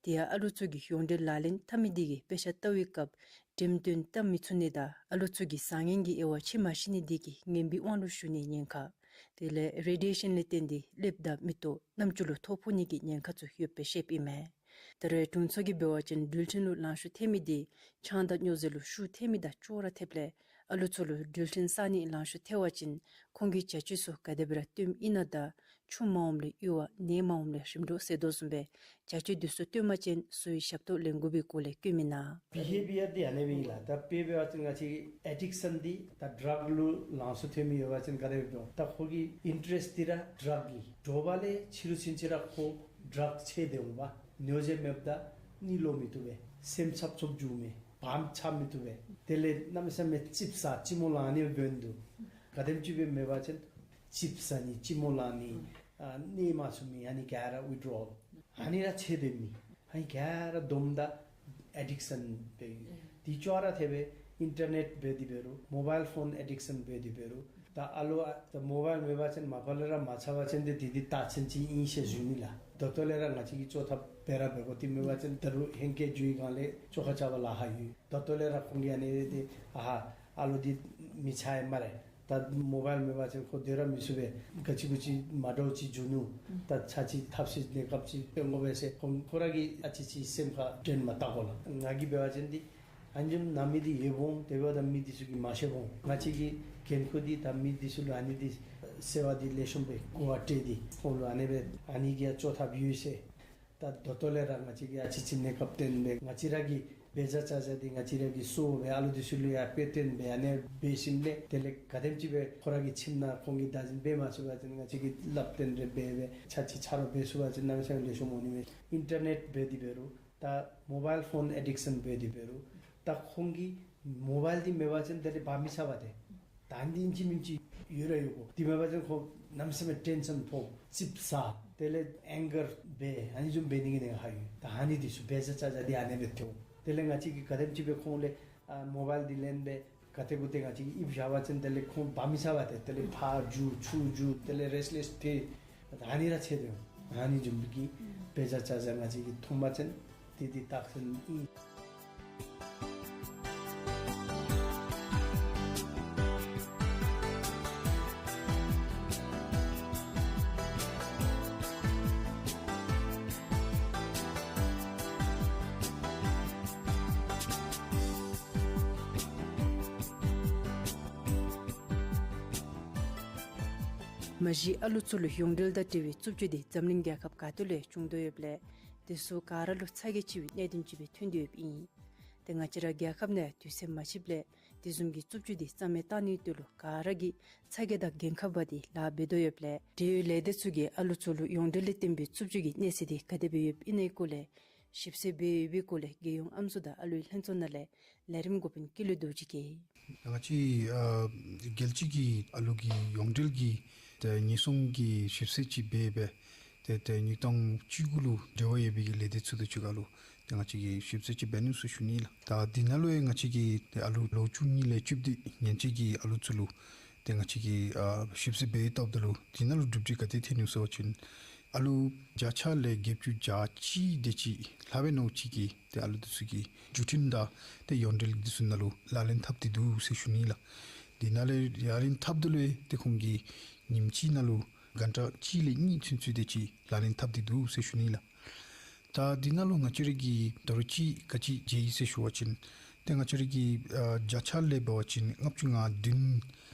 དེ་ཡང་ཨ་ལུ་ཚུ་གིས་ཡོངས་འབྲེལ་ལག་ལེན་འཐབ་མི་འདི་གིས་དཔེ་ཆ་ལྟ་བའི་སྐབས་འགྲེམས་སྟོན་བལྟ་མི་ཚུགས་ནི་དང་ཨ་ལུ་ཚུ་གི་བཟང་ངན་གྱི་དབྱེ་བ་ཕྱེ་མ་ཤེས་ནི་འདི་གིས་ངན་པའི་དབང་ལུ་ཞུགས་ནིའི་ཉེན་ཁ། དེ་ལས་རེ་ཌི་ཡེ་ཤཱན་ལས་བརྟེན་ཏེ་ཀླདཔ་དང་མིག་ཏོ་རྣམ་ཅོ་ལུ་ཐོ་ཕོག་ནི་གི་ཉེན་ཁ་ཚུ་ཡོདཔ་སྦེ་བཤདཔ་ཨིན་མས། ད་རེས་དྲུང་འཚོ་གིས་འབད་བ་ཅིན་འགྲུལ་འཕྲིན་ལུ་ལང་ཤོར་ཐལ་མི་འདི་ཆང་དང་སྨྱོ་རྫས་ལུ་ཤོར་ཐལ་མི་དང་ཅོག་ར་འཐདཔ་ལས་ཨ་ལུ་ཚུ་ལུ་འགྲུལ་འཕྲིན་བསག་ནི་ལང་ཤོར་ཐལ་བ་ཅིན་ཁོང་གིས་བྱ་སྤྱོད་ཚུ་ག་དེ་སྦེ་ར་སྟོནམ་ཨིན་ན་དང་ ཆུང་མ་འོངམ་ལས་ཡུ་བ་ནད་མ་འོངམ་ལས་རིམ་གྲོ་ཟེར་དོ་བཟུམ་སྦེ་བྱ་སྤྱོད་འདི་ཚུ་སྟོན་པ་ཅིན་སོའི་ཞབས་ཏོག་ལེན་དགོ་པའི་སྐོར་ལས་བཀོད་མི་ནང་། བི་ཧེ་བི་ཡར་འདི་ཨ་ནི་སྦེ་ཨིན་ལགས། ད་དཔེ་འབད་བ་ཅིན་ང་བཅས་ཀྱི་ཨེ་ཌིག་ཤཱན་འདི་ད་ཌྲག་ལུ་ལང་སུ་ཐོན་མི་ཡོད་པ་ཅིན་ག་དེ་སྦེ་འོང་། ད་ཁོ་གི་ཨིན་ཊ་རེསཊ་འདི་ར་ཌྲག་གི་དྲོ་པ་ལས་ཕྱི་རུ་ཚུན་ཚོད་ར་ཁོ་ཌྲག་ཆད་དེ་འོང་པ། ཉོ་ཆ་མེདཔ་ད་གཉིད་ལོག་མི་བཏུབ་པས། སེམས་འཚབ་འཚུབ་འགྱོཝ་མས། བམ་འཚབ་མི་བཏུབ་པས། དེ་ལས་གནམ་མེད་ས་མེད་ཙིགཔ་ཟ་ལྕི་མོ་ལང་ནི་འབད་འདུག། ག་དེམ་ཅིག་སྦེ་མེད་པ་ཅིན་ཙིགཔ་ཟ་ནི་ལྕི་མོ་ལང་ནི་ཨ་གནས་མ་ཚུགས་མི་ཨ་ནི་ག་ར་ཝི་ཌི་རོལ་ཨ་ནི་ར་ཆད་དེ་མི་ཨ་ནི་ག་ར་བསྡོམས་ད་ཨེ་ཌིག་ཤཱན་འབད་ཡི། དེ་ཅོག་ར་འཐདཔ་སྦེ་ཨིན་ཊར་ནེཊ་འབད་དེ་འབད་རུང་མོ་བཱའིལ་ཕོན་ཨེ་ཌིག་ཤཱན་འབད་དེ་འབད་རུང་ད་ཨ་ལོ་ཨ་ད་མོ་བཱའིལ་མེད་པ་ཅིན་མ་པ་ལས་ར་མ་ཚར་བ་ཅིན་ཏེ་དེ་འདི་རྟགས་མཚན་ཅིག་ཨིན་ཟེར་ཞུ་ནི་ལགས། ད་ལྟོ་ལས་ར་ང་བཅས་ཀྱིས་བཅོས་ཐབས་འབད་ར་འབད་དགོ། དེ་མེད་པ་ཅིན་ད་རུང་ཧེང་སྐལ་འགྱོ་བའི་སྒང་ལས་བཅོ་ཁ་རྐྱབ་པར་ལཱ་ཁག་ཡོད། ད་ལྟོ་ལས་ར་ཁོང་གིས་ཨ་ནི་རེ་ཏེ་ཨ་ཧ་ཨ་ལོ་འདི་མི་ཚར་ཡི་སྨ་རེ། ད་མོ་བཱའིལ་མེད་པ་ཅིན་ཁོ་སྡོད་ར་མི་ཚུགས་པས། ག་ཅི་གུ་ཅི་མ་འདྲཝ་ཅིག་འབྱུང་ནུག། ད་ཚར་ཅིག་ཐབས་ཤེས་གནས་སྐབས་ཅིག་སྟོན་དགོ་པས་ཟེར་ཁོང་ཁོ་ར་གིས་ཨ་ཙི་ཅིག་སེམས་ཁར་དྲན་མ་བཏང་དགོ་ལགས། ང་གིས་འབད་བ་ཅིན་འདི་ཨ་ནི་བཟུམ་ན་མི་འདི་ཡོདཔ་འོང་། དེ་འབདཝ་ད་མི་འདི་ཚུ་གིས་མ་ཤེསཔ་འོང་། ང་བཅས་ཀྱི་འགན་ཁུར་འདི་ད་མི་འདི་ཚུ་ལུ་ཨ་ནི་འདི་བརྩེ་བ་འདི་ལེགས་ཤོམ་སྦེ་གོ་བ་སྤྲོད་དེ་ཁོང་ལུ་ཨ་ནི་སྦེ་ཨ་ནི་གི་ཡང་བཅོས་ཐབས་ཡོད་ཟེར། ད་ད་ལྟོ་ལས་ར་ང་བཅས་ཀྱིས་ཨ་ཙི་ཅིག་གནས་སྐབས་སྟོན་སྦེ་ང་བཅས་ར་གི་འབད་བཞག་བྱ་བཞག་འདི་ང་བཅས་ར་གིས་གསོ་བའི་ཨ་ལོ་འདི་ཚུ་ལུ་ཡང་དཔེ་སྟོན་སྦེ་ཨ་ནི་འབད་ཞིནམ་ལས་དེ་ལས་ག་དེམ་ཅིག་སྦེ་ཁོ་ར་གི་ཁྱིམ་ནང་ཁོང་གིས་བདག་འཛིན་འབད་མ་ཚུགས་པ་ཅིན་ང་བཅས་ཀྱིས་སླབ་སྟོན་རེ་འབད་སྦེ་ཆ་ཅིག་ཆ་རོགས་འབད་ཚུགས་པ་ཅིན་གནམ་མེད་ས་མེད་ལེགས་ཤོམ་འོང་ནི་མས། ཨིན་ཊར་ནེཊ་འབད་དེ་འབད་རུང་ད་མོ་བཱའིལ་ཕོན་ཨེ་ཌིག་ཤཱན་འབད་དེ་འབད་རུང་ད་ཁོང་གིས་མོ་བཱའིལ་འདི་མེད་པ་ཅིན་དེ་ལས་འབག་མི་ཚར་བ་ཏེ། ད་འདི་ཨིན་ཅི་མིན་ཅི་ཡོད་ར་ཡོད་གོ། དེ་མེད་པ་ཅིན་ཁོ་གནམ་མེད་ས་མེད་ཊེན་ཤཱན་ཕོག་ཙིགཔ་ཟ་དེ་ལས་ཨེང་གར་འབད་ཨ་ནི་བཟུམ་འབད་ནི་གི་ཉེན་ཁ་ཡོད། ད་ཨ་ནི་འདི་ཚུ་འབད་བཞག་བྱ་བཞག་འདི་ཨ་ནི་སྦེ་འཐོན། དེ་ལས་ང་བཅས་ཀྱིས་ག་དེམ་ཅིག་སྦེ་ཁོང་ལས་ཨ་མོ་བཱའིལ་འདི་ལེན་སྦེ་ག་ཏེ་གུ་ཏེ་ང་བཅས་ཀྱིས་ཡིབ་བཞག་པ་ཅིན་དེ་ལས་ཁོང་འབག་མི་ཚར་བ་ཏེ། དེ་ལས་ཕར་འགྱོ་ཚུར་འགྱོ་དེ་ལས་རེསཊ་ལེསི་ཐལ། ད་ཨ་ནི་ར་ཆད་དེ་འོང་། ཨ་ནི་བཟུམ་གྱི་འབད་བཞག་བྱ་བཞག་ང་བཅས་ཀྱིས་མཐོང་པ་ཅིན་དེ་འདི་རྟགས་མཚན་ཨིན། མ་གཞི་ཨ་ལུ་ཚུ་ལུ་ཡོངས་འབྲེལ་དང་འབྲེལ་བའི་རྩུབ་སྤྱོད་འདི་འཛམ་གླིང་རྒྱལ་ཁབ་ག་ཏེ་ལུ་ཡང་བྱུང་དོ་ཡོདཔ་ལས་དེ་ཚུ་ག་ར་ལུ་ཚ་གྱང་ཆེ་བའི་གནད་དོན་ཅིག་སྦེ་ཐོན་དོ་ཡོདཔ་ཨིན། ཏེ་ང་བཅས་ར་རྒྱལ་ཁབ་ནང་ཡང་དུས་ཚོད་མ་ཕྱིསཔ་ལས་དེ་བཟུམ་གྱི་རྩུབ་སྤྱོད་འདི་རྩ་མེད་བཏང་ནིའི་དོན་ལུ་ག་ར་གིས་ཚ་གྱང་དང་འགན་ཁུར་འབག་སྟེ་ལཱ་འབད་དོ་ཡོདཔ་ལས་འབྲེལ་ཡོད་ལས་སྡེ་ཚུ་གིས་ཨ་ལུ་ཚུ་ལུ་ཡོངས་འབྲེལ་ལས་བརྟེན་པའི་རྩུབ་སྤྱོད་ཀྱི་གནས་ཚད་འདི་ག་དེ་སྦེ་ཡོདཔ་ཨིན་ན་སྐོར་ལས་ཞིབ་འཚོལ་འབད་ཡོད་པའི་སྐོར་ལས་རྒྱལ་ཡོངས་ཨམ་སྲུ་དང་ཨ་ལུའི་ལྷན་ཚོགས་ནང་ལས་ལས་རིམ་འགོ་དཔོན་སྐལ་ལྡན་རྡོ་རྗེ་གིས། ང་བཅས་ཨ་རྒྱལ་སྤྱི་གི་ཨ་ལུ་གི་ཡོངས་འབྲེལ་གྱི་ཏེ་ཉེན་སྲུང་གི་ཞིབ་འཚོལ་ཅིག་འབད་འབད་ཏེ་ཏེ་ཉིས་སྟོང་བཅུ་དགུ་ལུ་འབྲེལ་བ་ཡོད་པའི་ལས་སྡེ་ཚུ་དང་གཅིག་ཁར་ལུ་ཏེ་ང་བཅས་ཀྱིས་ཞིབ་འཚོལ་ཅིག་འབད་ནུག་ཟེར་ཞུ་ནི་ལགས། ད་འདི་ནང་ལུ་ཡང་ང་བཅས་ཀྱིས་ཏེ་ཨ་ལུ་ལོ་བཅུ་གཉིས་ལས་བཅུ་བདུན་ཡན་ཆད་ཀྱི་ཨ་ལུ་ཚུ་ལུ་ཏེ་ང་བཅས་ཀྱིས་ཨ་ཞིབ་འཚོལ་འབད་བལྟཝ་ད་ལུ་འདི་ནང་ལུ་གྲུབ་འབྲས་ག་དེ་ཐོན་ནུག་ཟེར་བ་ཅིན་ཨ་ལུ་བརྒྱ་ཆ་ལས་བརྒྱད་ཅུ་གྱ་གཅིག་དེ་ཅིག་ལྷག་པའི་ནང་ཅིག་གིས་ཏེ་ཨ་ལུ་འདི་ཚུ་གིས་བརྒྱུད་འཕྲིན་དང་ཏེ་ཡོངས་འབྲེལ་འདི་ཚུ་ནང་ལུ་ལག་ལེན་འཐབ་སྟེ་འདུག་ཟེར་ཞུ་ནི་ལགས། འདི་ནང་ལས་ལག་ལེན་འཐབ་ད་ལུ་ཏེ་ཁོང་གིས་ཉིནམ་གཅིག་ནང་ལུ་གྷན་ཊ་གཅིག་ལས་གཉིས་ཚུན་ཚོད་དེ་ཅིག་ལག་ལེན་འཐབ་སྟེ་འདུག་ཟེར་ཞུ་ནི་ལགས། ད་འདི་ནང་ལུ་ང་བཅས་ར་གིས་དོ་རུང་ཅིག་ག་ཅི་མཇལ་ཡི་ཟེར་ཞུ་བ་ཅིན་ཏེ་ང་བཅས་ར་གིས་ཨ་བརྒྱ་ཆ་ལས་འབད་བ་ཅིན་ལྔ་བཅུ་ང་བདུན་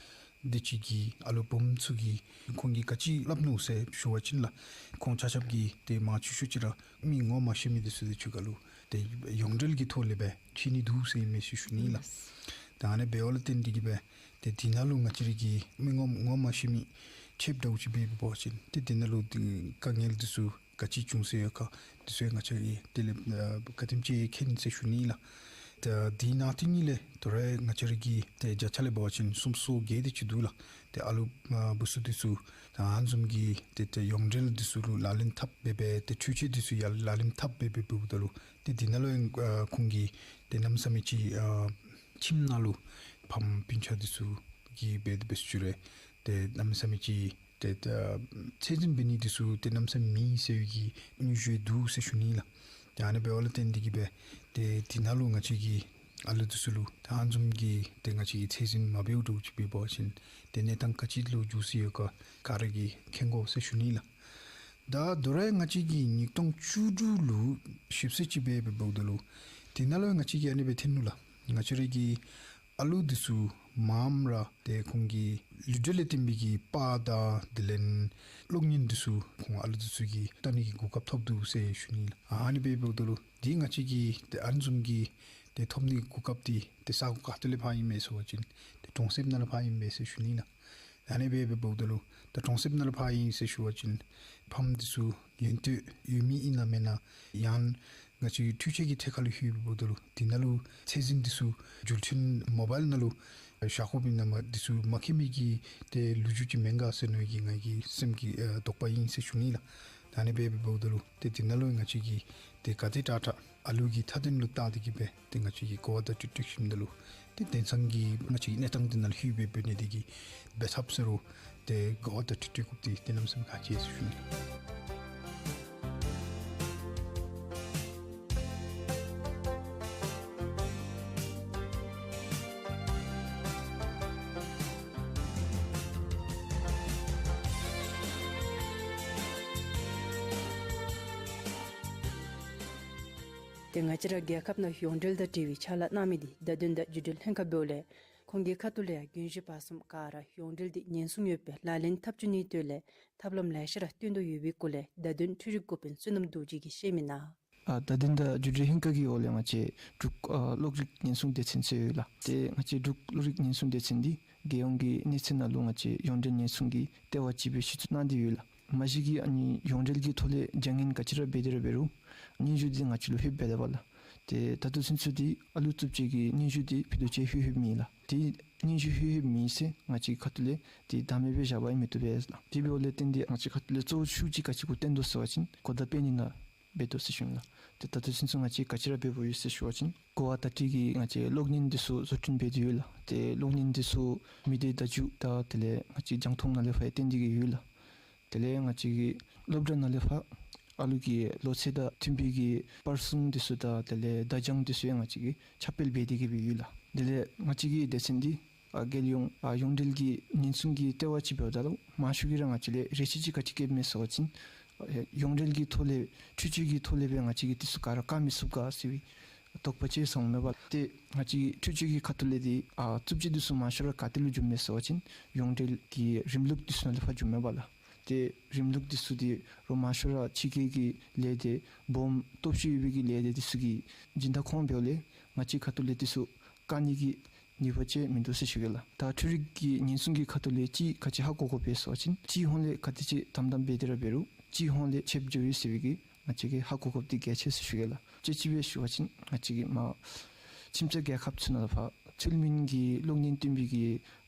དེ་ཅིག་གིས་ཨ་ལུ་བུམོ་ཚུ་གིས་ཁོང་གིས་ག་ཅི་སླབ་ནུག་ཟེར་ཞུ་བ་ཅིན་ལགས། ཁོང་ཆ་ཁྱབ་ཀྱིས་ཏེ་མང་ཆེ་ཤོས་ཅིག་ར་མི་ངོ་མ་ཤེས་མི་འདི་ཚུ་དེ་ཅིག་ཁར་ལུ་ཏེ་ཡོངས་འབྲེལ་གྱི་ཐོག་ལས་སྦེ་འཁྱིད་ནི་འདུག་ཟེར་ཨིན་མས་ཟེར་ཞུ་ནི་ལགས། ད་ཨ་ནི་འབདཝ་ལས་བརྟེན་ཏེ་གིས་སྦེ་ཏེ་འདི་ནང་ལུ་ང་བཅས་ར་གིས་མི་ངོ་ངོ་མ་ཤེས་མི་ཆེཝ་འདྲཝ་ཅིག་འབད་འབད་བ་ཅིན་ཏེ་འདི་ནང་ལུ་ཏེ་དཀའ་ངལ་འདི་ཚུ་ག་ཅི་བྱུང་སྟེ་ཡོད་ག་འདི་ཚུ་ཡང་ང་བཅས་ཀྱིས་དེ་ལས་ཨ་ག་དེམ་ཅིག་མཁྱེན་ཟེར་ཞུ་ནི་ལགས། ད་འདི་ནང་དེ་ཉིད་ལས་དོ་རུང་ང་བཅས་ར་གིས་ཏེ་བརྒྱ་ཆ་ལས་འབད་བ་ཅིན་སུམ་ཅུ་སོ་བརྒྱད་དེ་ཅིག་འདུག་ལགས། ཏེ་ཨ་ལུ་ཨ་བུ་ཚུ་འདི་ཚུ་ད་ཨ་ནི་བཟུམ་གྱི་ཏེ་ཏེ་ཡོངས་འབྲེལ་འདི་ཚུ་ལུ་ལག་ལེན་འཐབ་འབད་འབད་ཏེ་འཕྲུལ་ཆས་འདི་ཚུ་ཡང་ལག་ལེན་འཐབ་འབད་འབད་འབདཝ་ད་ལུ་ཏེ་འདི་ནང་ལུ་ཡང་ཨ་ཁོང་གིས་ཏེ་གནམ་མེད་ས་མེད་ཅིག་ཨ་ཁྱིམ་ནང་ལུ་ཕམ་སྤུན་ཆ་འདི་ཚུ་གིས་འབད་དེ་འབད་ཞུ་རུང་ཏེ་གནམ་མེད་ས་མེད་ཅིག་ཏེ་ད་ཚད་འཛིན་འབད་ནི་འདི་ཚུ་ཏེ་གནམ་མེད་ས་མེད་མེད་ཟེར་བའི་གི་ནུས་ཤུགས་འདུག་ཟེར་ཞུ་ནི་ལགས། ཏེ་ཨ་ནི་འབདཝ་ལས་བརྟེན་ཏེ་གིས་སྦེ་ཏེ་འདི་ནང་ལུ་ང་བཅས་ཀྱིས་ཨ་ལུ་འདི་ཚུ་ལུ་ད་ཨ་ནི་བཟུམ་གྱི་ཏེ་ང་བཅས་ཀྱིས་ཚད་འཛིན་མ་འབདཝ་འདྲཝ་ཅིག་འབད་བ་ཅིན་ཏེ་གནས་སྟངས་ག་ཅི་ལུ་འགྱུར་སོ་ཡོད་ག་ག་ར་གིས་མཁྱེན་དགོ་ཟེར་ཞུ་ནི་ལགས། ད་དོ་རུང་ང་བཅས་ཀྱིས་ཉིས་སྟོང་བཅུ་དྲུག་ལུ་ཞིབ་འཚོལ་ཅིག་འབད་འབདཝ་ད་ལུ་འདི་ནང་ལུ་ང་བཅས་ཀྱིས་ཨ་ནི་སྦེ་ཐོན་ནུག་ལགས། ང་བཅས་ར་གི་ཨ་ལུ་འདི་ཚུ་ མངམ་ར་ཏེ་ཁོང་གི་ལུས་འབྲེལ་ལས་བརྟེན་པའི་གི་པར་དང་དེ་ལས་གློག་བརྙན་འདི་ཚུ་ཁོང་ཨ་ལུ་འདི་ཚུ་གིས་བལྟ་ནི་གི་གོ་སྐབས་ཐོབ་འདུག་ཟེར་ཞུ་ནི་ལགས། ཨ་ནི་སྦེ་འབདཝ་ད་ལུ་འདི་ང་བཅས་ཀྱི་ཏེ་ཨ་ནི་བཟུམ་གྱི་ཏེ་ཐོབ་ནི་གི་གོ་སྐབས་འདི་ཏེ་ས་གོ་ག་ཏེ་ལས་ཕར་ཨིན་མས་ཟེར་བ་ཅིན་ཏེ་གྲོང་གསེབ་ནང་ལས་ཕར་ཨིན་མས་ཟེར་ཞུ་ནི་ལགས། ཨ་ནི་སྦེ་འབདཝ་ད་ལུ་ད་གྲོང་གསེབ་ནང་ལས་ཕར་ཨིན་ཟེར་ཞུ་བ་ཅིན་ཕམ་འདི་ཚུ་ཡོན་ཏན་ཡོད་མི་ཨིན་ན་མེན་ན་ཡང་ང་བཅས་འཕྲུལ་ཆས་ཀྱི་ཐད་ཁར་ལུ་ལྷོདཔ་ད་ལུ་འདི་ནང་ལུ་ཚད་འཛིན་འདི་ཚུ་འགྲུལ་འཕྲིན་མོ་བཱའིལ་ནང་ལུ་བཞག་དགོཔ་ཨིན་ན་མ་འདི་ཚུ་མ་མཁྱེན་མི་གི་ཏེ་ལོ་རྒྱུས་ཅིག་མེན་ག་ཟེར་མནོ་བའི་གི་ང་གི་སེམས་ཀྱི་ཨ་དོགས་པ་ཨིན་ཟེར་ཞུ་ནི་ལགས། ཨ་ནི་སྦེ་འབདཝ་ད་ལུ་ཏེ་འདི་ནང་ལུ་ང་བཅས་ཀྱིས་ཏེ་ག་དེ་དྲག་དྲག་ཨ་ལུ་གི་མཐའ་དོན་ལུ་བལྟ་སྟེ་གི་སྦེ་ཏེ་ང་བཅས་ཀྱིས་གོ་བརྡ་སྤྲོད་སྤྲོད་ཞིནམ་ད་ལུ་ཏེ་དེང་སང་གི་ང་བཅས་ཀྱི་གནས་སྟངས་འདི་ནང་ལུ་ལྷོད་སྦེ་འབད་ནི་དེ་གིས་འབད་ཚརཝ་ཟེར་རུང་ཏེ་གོ་བརྡ་སྤྲོད་སྤྲོད་དགོཔ་འདི་ཏེ་གནམ་མེད་ས་མེད་ཁག་ཆེ་ཟེར་ཞུ་ནི། ཏེ་ང་བཅས་ར་རྒྱལ་ཁབ་ནང་ཡོངས་འབྲེལ་དང་འབྲེལ་བའི་ཕྱག་ལཱ་གནང་མི་འདི་བརྡ་དོན་དང་བརྒྱུད་འབྲེལ་ལྷན་ཁག་འབདཝ་ལས་ཁོང་གི་ཁ་ཐུག་ལས་ཡང་གྱོད་གཞི་བར་གསུམ་ག་ར་ཡོངས་འབྲེལ་འདི་ཉེན་སྲུང་ཡོདཔ་སྦེ་ལག་ལེན་འཐབ་བཅུག་ནིའི་དོན་ལས་ཐབས་ལམ་ལེ་ཤ་ར་སྟོན་དོ་ཡོད་པའི་སྐོར་ལས་བརྡ་དོན་འཕྲུལ་རིག་འགོ་དཔོན་བསོད་ནམས་རྡོ་རྗེ་གིས་བཤད་མི་ནང་། ཨ་བརྡ་དོན་དང་བརྒྱུད་འབྲེལ་ལྷན་ཁག་གི་འོག་ལས་ང་བཅས་འབྲུག་ཨ་གློག་རིག་ཉེན་སྲུང་སྡེ་ཚན་ཟེར་ཡོད་ལགས། ཏེ་ང་བཅས་འབྲུག་གློག་རིག་ཉེན་སྲུང་སྡེ་ཚན་འདི་རྒྱལ་ཡོངས་ཀྱི་གནས་ཚད་ནང་ལུ་ང་བཅས་ཡོངས་འབྲེལ་ཉེན་སྲུང་གི་ལྟེ་བ་ཅིག་སྦེ་གཞི་བཙུགས་གནང་སྟེ་ཡོད་ལགས། མ་གཞི་གིས་ཨ་ནི་ཡོངས་འབྲེལ་གྱི་ཐོག་ལས་བྱ་ངན་ག་ཅི་ར་འབད་དེ་ར་འབད་རུང་སྙན་ཞུ་འདི་ང་བཅས་ལུ་ལྷོདཔ་འབད་དོ་བ་ལགས། ཏེ་ད་ལྟོ་ཚུན་ཚོད་འདི་ཨ་ལུ་རྩུབ་སྤྱོད་ཀྱི་སྙན་ཞུ་འདི་ཕུད་རྡོག་ཅིག་ལྷོད་ལྷོདཔ་མེད་ལགས། ཏེ་སྙན་ཞུ་ལྷོད་ལྷོདཔ་མེད་ཟེར་ང་བཅས་ཁ་ཐུག་ལས་ཏེ་བདའ་མེད་སྦེ་བཞག་པ་ཨིན་མི་བཏུབ་པས་ལགས། དེ་འབདཝ་ལས་བརྟེན་ཏེ་ང་བཅས་ཁ་ཐུག་ལས་གཙོ་བོ་ཤུགས་ཅིག་ག་ཅི་གུ་བཏོན་དོ་ཟེར་བ་ཅིན་གོ་བརྡ་སྤེལ་ནི་ནང་འབད་དོ་ཟེར་ཞུ་ནི་ལགས། ཏེ་ད་ལྟོ་ཚུན་ཚོད་ང་བཅས་ག་ཅི་ར་འབད་འབདཝ་ཡོད་ཟེར་ཞུ་བ་ཅིན་གོ་བ་བརྡ་སྤྲོད་ཀྱི་ང་བཅས་གློག་བརྙན་འདི་ཚུ་བཟོ་སྐྲུན་འབད་དེ་ཡོད་ལགས། ཏེ་གློག་བརྙན་འདི་ཚུ་མི་སྡེ་བརྡ་བརྒྱུད་དང་དེ་ལས་ང་བཅས་རྒྱང་མཐོང་ནང་ལས་ཕར་སྟོན་ཏེ་གི་ཡོད་ལགས། དེ་ལས་ང་བཅས་ཀྱི་སློབ་གྲྭ་ནང་ལས་ཕར་ཨ་ལུ་གི་ལོ་ཚད་དང་མཐུན་པའི་གི་པར་སྲུང་འདི་ཚུ་དང་དེ་ལས་བརྡ་བྱང་འདི་ཚུ་ཡང་ང་བཅས་ཀྱིས་ཁྱབ་སྤེལ་འབད་དེ་གི་སྦེ་ཡོད་ལགས། དེ་ལས་ང་བཅས་ཀྱི་སྡེ་ཚན་འདི་ཨ་རྒྱལ་ཡོངས་ཨ་ཡོངས་འབྲེལ་གྱི་ཉེན་སྲུང་གི་ལྟེ་བ་ཅིག་འབདཝ་ད་ལུ་མང་ཤོས་ཀྱིས་ར་ང་བཅས་ལས་རེ་ཆེ་ཅིག་ག་ཅི་བསྐྱེདཔ་མས་ཟེར་བ་ཅིན་ཨ་ཡོངས་འབྲེལ་གྱི་ཐོག་ལས་འཕྲུལ་ཆས་ཀྱི་ཐོག་ལས་སྦེ་ང་བཅས་ཀྱིས་འདི་ཚུ་ག་ར་བཀག་མི་ཚུགས་ག་ཟེར་བའི་དོགས་པ་ཅིག་སོང་མས་པ་ལགས། ཏེ་ང་བཅས་ཀྱི་འཕྲུལ་ཆས་ཀྱི་ཁ་ཐུག་ལས་འདི་ཨ་རྩུབ་སྤྱོད་འདི་ཚུ་མང་ཤོས་ར་ག་ཏེ་ལུ་འགྱོཝ་མས་ཟེར་བ་ཅིན་ཡོངས་འབྲེལ་གྱི་རིམ་ལུགས་འདི་ཚུ་ནང་ལས་ཕར་འགྱོཝ་མས་པ་ལགས། ཏེ་རིམ་ལུགས་འདི་ཚུ་འདི་རོགས་མང་ཤོས་ར་ཕྱི་རྒྱལ་གྱི་ལས་སྡེ་སྦོམ་སྟོབས་ཤུགས་ཡོད་པའི་གི་ལས་སྡེ་འདི་ཚུ་གི་སྦྱིན་བདག་ཁོང་འབདཝ་ལས་ང་བཅས་ཁ་ཐུག་ལས་འདི་ཚུ་བཀག་ནི་གི་ནུས་པ་ཅིག་མིན་འདུག་ཟེར་ཞུ་གེ་ལགས། ད་འཕྲུལ་རིག་གི་ཉེན་སྲུང་གི་ཁ་ཐུག་ལས་ཅིག་ག་ཅི་ཧ་གོ་དགོཔ་སྦེ་ཟེར་བ་ཅིན་སྤྱི་ཡོངས་ལས་ག་དེ་ཅིག་དམ་དམ་འབད་དེ་ར་འབད་རུང་སྤྱི་ཡོངས་ལས་ཆད་འགྱོ་ཡི་ཟེར་བའི་གི་ང་བཅས་ཀྱིས་ཧ་གོ་དགོཔ་འདི་གལ་ཆེ་ཟེར་ཞུ་གེ་ལགས། དཔྱེ་ཅིག་སྦེ་ཞུ་བ་ཅིན་ང་བཅས་ཀྱི་མར་ཁྱིམ་མཚེས་རྒྱལ་ཁབ་ཚུ་ནང་ལས་ཕར་ཚུལ་མིན་གྱི་གློག་བརྙན་སྟོན་པའི་གི་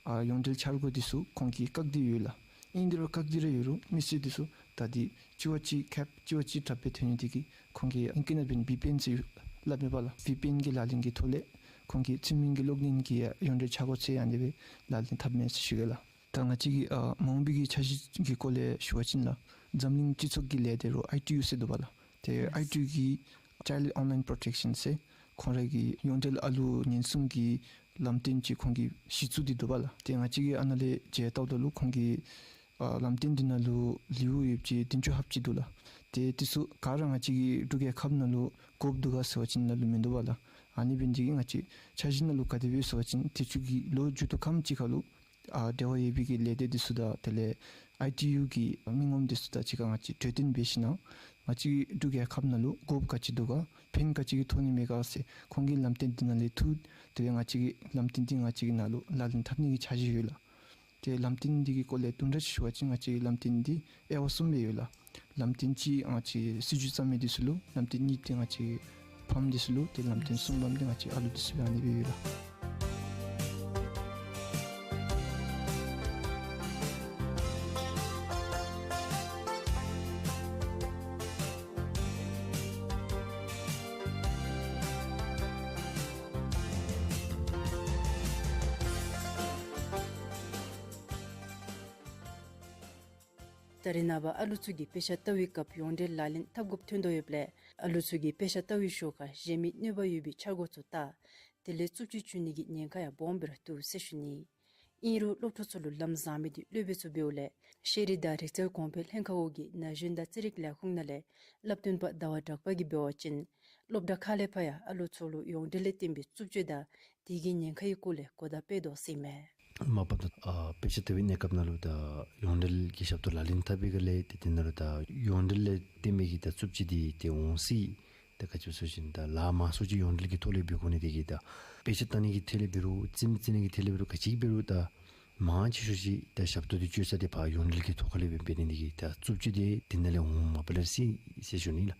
ཨ་ཡོངས་འབྲེལ་འཆར་སྒོ་འདི་ཚུ་ཁོང་གིས་བཀག་སྟེ་ཡོད་ལགས། ཨིན་དེ་རུང་བཀག་སྟེ་ར་ཡོད་རུང་མི་སེར་འདི་ཚུ་ད་འདི་ཅིག་བ་ཅིག་ཁེབ་ཅིག་བ་ཅིག་དྲག་སྦེ་ཐོན་ནི་དེ་གིས་ཁོང་གིས་ཨིང་སྐད་ནང་འབད་བི་པི་ཨེན་ཟེར་སླབ་མས་པ་ལགས། བི་པི་ཨེན་གྱི་ལག་ལེན་གྱི་ཐོག་ལས་ཁོང་གིས་ཚུལ་མིན་གྱི་གློག་བརྙན་གྱི་ཡོངས་འབྲེལ་འཆར་སྒོ་ཚུ་ཨ་ནི་སྦེ་ལག་ལེན་འཐབ་མས་ཟེར་ཞུ་གེ་ལགས། ད་ང་བཅས་ཀྱི་ཨ་མ་འོངས་པའི་གི་འཆར་གཞི་གི་སྐོར་ལས་ཞུ་བ་ཅིན་ལགས་འཛམ་གླིང་སྤྱི་ཚོགས་ཀྱི་ལས་སྡེ་རོགས་ཨའི་ཊི་ཡུ་ཟེར་འདུག་པ་ལགས། ཏེ་ཨའི་ཊི་ཡུ་གིས་Child Online Protection ཟེར་ཁོང་ར་གི་ཡོངས་འབྲེལ་ཨ་ལུ་ཉེན་སྲུང་གི་ལམ་སྟོན་ཅིག་ཁོང་གིས་གཞི་བཙུགས་ཏེ་འདུག་པ་ལགས། ཏེ་ང་བཅས་ཀྱིས་ཨ་ནཱ་ལས་མཇལ་བལྟཝ་ད་ལུ་ཁོང་གི་ཨ་ལམ་སྟོན་འདི་ནང་ལུ་ལེའུ་ཡོདཔ་ཅིག་བདུན་ཅུ་ལྷགཔ་ཅིག་འདུག་ལགས། ཏེ་འདི་ཚུ་ག་ར་ང་བཅས་ཀྱི་འབྲུག་རྒྱལ་ཁབ་ནང་ལུ་དགོཔ་འདུག་ག་ཟེར་བ་ཅིན་ནཱ་ལུ་མིན་འདུག་པ་ལགས། ཨ་ནི་འབད་ནི་དེ་གིས་ང་བཅས་འཆར་གཞི་ནང་ལུ་ག་དེ་སྦེ་ཟེར་བ་ཅིན་དུས་ཅི་གི་ལོ་མཇུག་ཐོག་ཁམས་ཅིག་ཁར་ལུ་ཨ་འབྲེལ་བ་ཡོད་པའི་གི་ལས་སྡེ་འདི་ཚུ་དང་དེ་ལས་ཨའི་ཊི་ཡུ་གི་མི་ངོམ་འདི་ཚུ་དང་གཅིག་ཁར་ང་བཅས་གྲོས་བསྟུན་འབད་ཞིན་ན་ང་བཅས་ཀྱི་འབྲུག་རྒྱལ་ཁབ་ནང་ལུ་དགོཔ་ག་ཅི་འདུག་ག་ཕན་ག་ཅི་གི་ཐོགས་ནི་མས་ག་ཟེར་ཁོང་གི་ལམ་སྟོན་འདི་ནང་ལས་ཐུགས་དེ་ལས་ང་བཅས་ཀྱི་ལམ་སྟོན་འདི་ང་བཅས་ཀྱིས་ནཱ་ལུ་ལག་ལེན་འཐབ་ནི་གི་འཆར་གཞི་ཡོད་ལགས། ཏེ་ལམ་སྟོན་འདི་གི་སྐོར་ལས་དུམ་གྲ་ཅིག་ཞུ་བ་ཅིན་ང་བཅས་ལམ་སྟོན་འདི་དབྱེ་བ་གསུམ་སྦེ་ཡོད་ལགས། ལམ་སྟོན་གཅིག་ང་བཅས་སྲིད་བྱུས་བརྩམ་མི་འདི་ཚུ་ལུ། ལམ་སྟོན་གཉིས་འདི་ང་བཅས་ཕམ་འདི་ཚུ་ལུ། ཏེ་ལམ་སྟོན་གསུམ་པམ་འདི་ང་བཅས་ཨ་ལུ་འདི་ཚུ་ལུ་ཨ་ནི་སྦེ་ཡོད་ལགས། ད་རེས་ནངས་པ་ཨ་ལུ་ཚུ་གིས་དཔེ་ཆ་ལྟ་བའི་སྐབས་ཡོངས་འབྲེལ་ལག་ལེན་འཐབ་དགོཔ་ཐོན་དོ་ཡོདཔ་ལས་ཨ་ལུ་ཚུ་གིས་དཔེ་ཆ་ལྟ་བའི་ཤུལ་ཁར་གཞན་མི་གནོད་པ་ཡོད་པའི་འཆར་སྒོ་ཚུ་བལྟ། དེ་ལས་རྩུབ་སྤྱོད་བྱུང་ནི་གི་ཉེན་ཁ་ཡང་སྦོམ་སྦེ་ར་འདུག་ཟེར་ཞུ་ནི། ཨིན་རུང་སློབ་ཕྲུག་ཚུ་ལུ་ལམ་བཟང་མི་འདི་སློབ་དཔོན་ཚུ་འབདཝ་ལས་ཤེས་རིག་དང་རིག་རྩལ་གོང་འཕེལ་ལྷན་ཁག་འོག་གི་ན་གཞོན་དང་རྩེད་རིགས་ལས་ཁུངས་ནང་ལས་བསླབ་སྟོན་པ་ཟླ་བ་གྲགས་པ་གིས་འབད་བ་ཅིན་ སློབ་གྲྭ་ཁག་ལས་ཕར་ཡང་ཨ་ལོ་ཚུ་ལུ་ཡོངས་འབྲེལ་ལས་བརྟེན་པའི་རྩུབ་སྤྱོད་དང་དེ་གི་ཉེན་ཁ་གི་སྐོར་ལས་གོ་བརྡ་སྤེལ་དོ་ཟེར་ཨིན་མས། མ་པ་ད་ཨ་དཔེ་ཆ་ལྟ་བའི་གནས་སྐབས་ནང་ལུ་ད་ཡོངས་འབྲེལ་གྱི་ཞབས་ཏོག་ལག་ལེན་འཐབ་པའི་སྒང་ལས་ཏེ་དེ་ནང་ལུ་ད་ཡོངས་འབྲེལ་ལས་བརྟེན་པའི་གི་ད་རྩུབ་སྤྱོད་འདི་ཏེ་འོང་སྲིད། ད་ག་ཅི་སྨོ་ཟེར་བ་ཅིན་ད་ལཱ་མང་སུ་ཅིག་ཡོངས་འབྲེལ་གྱི་ཐོག་ལས་འབད་དགོ་ནི་དེ་གིས་ད་དཔེ་ཆ་ལྟ་ནི་གི་ཐད་ལས་འབད་རུང་རྩེདམོ་རྩེ་ནི་གི་ཐད་ལས་འབད་རུང་ག་ཅི་འབད་རུང་ད་མང་ཆེ་ཤོས་ཅིག་ད་ཞབས་ཏོག་འདི་སྤྱོད་ས་འདི་ཕར་ཡོངས་འབྲེལ་གྱི་ཐོག་ཁ་ལས་འབད་འབད་ནི་དེ་གིས་ད་རྩུབ་སྤྱོད་འདི་དེ་ནང་ལས་འོང་མ་པ་ལས་སྲིད་ཟེར་ཞུ་ནི་ལགས།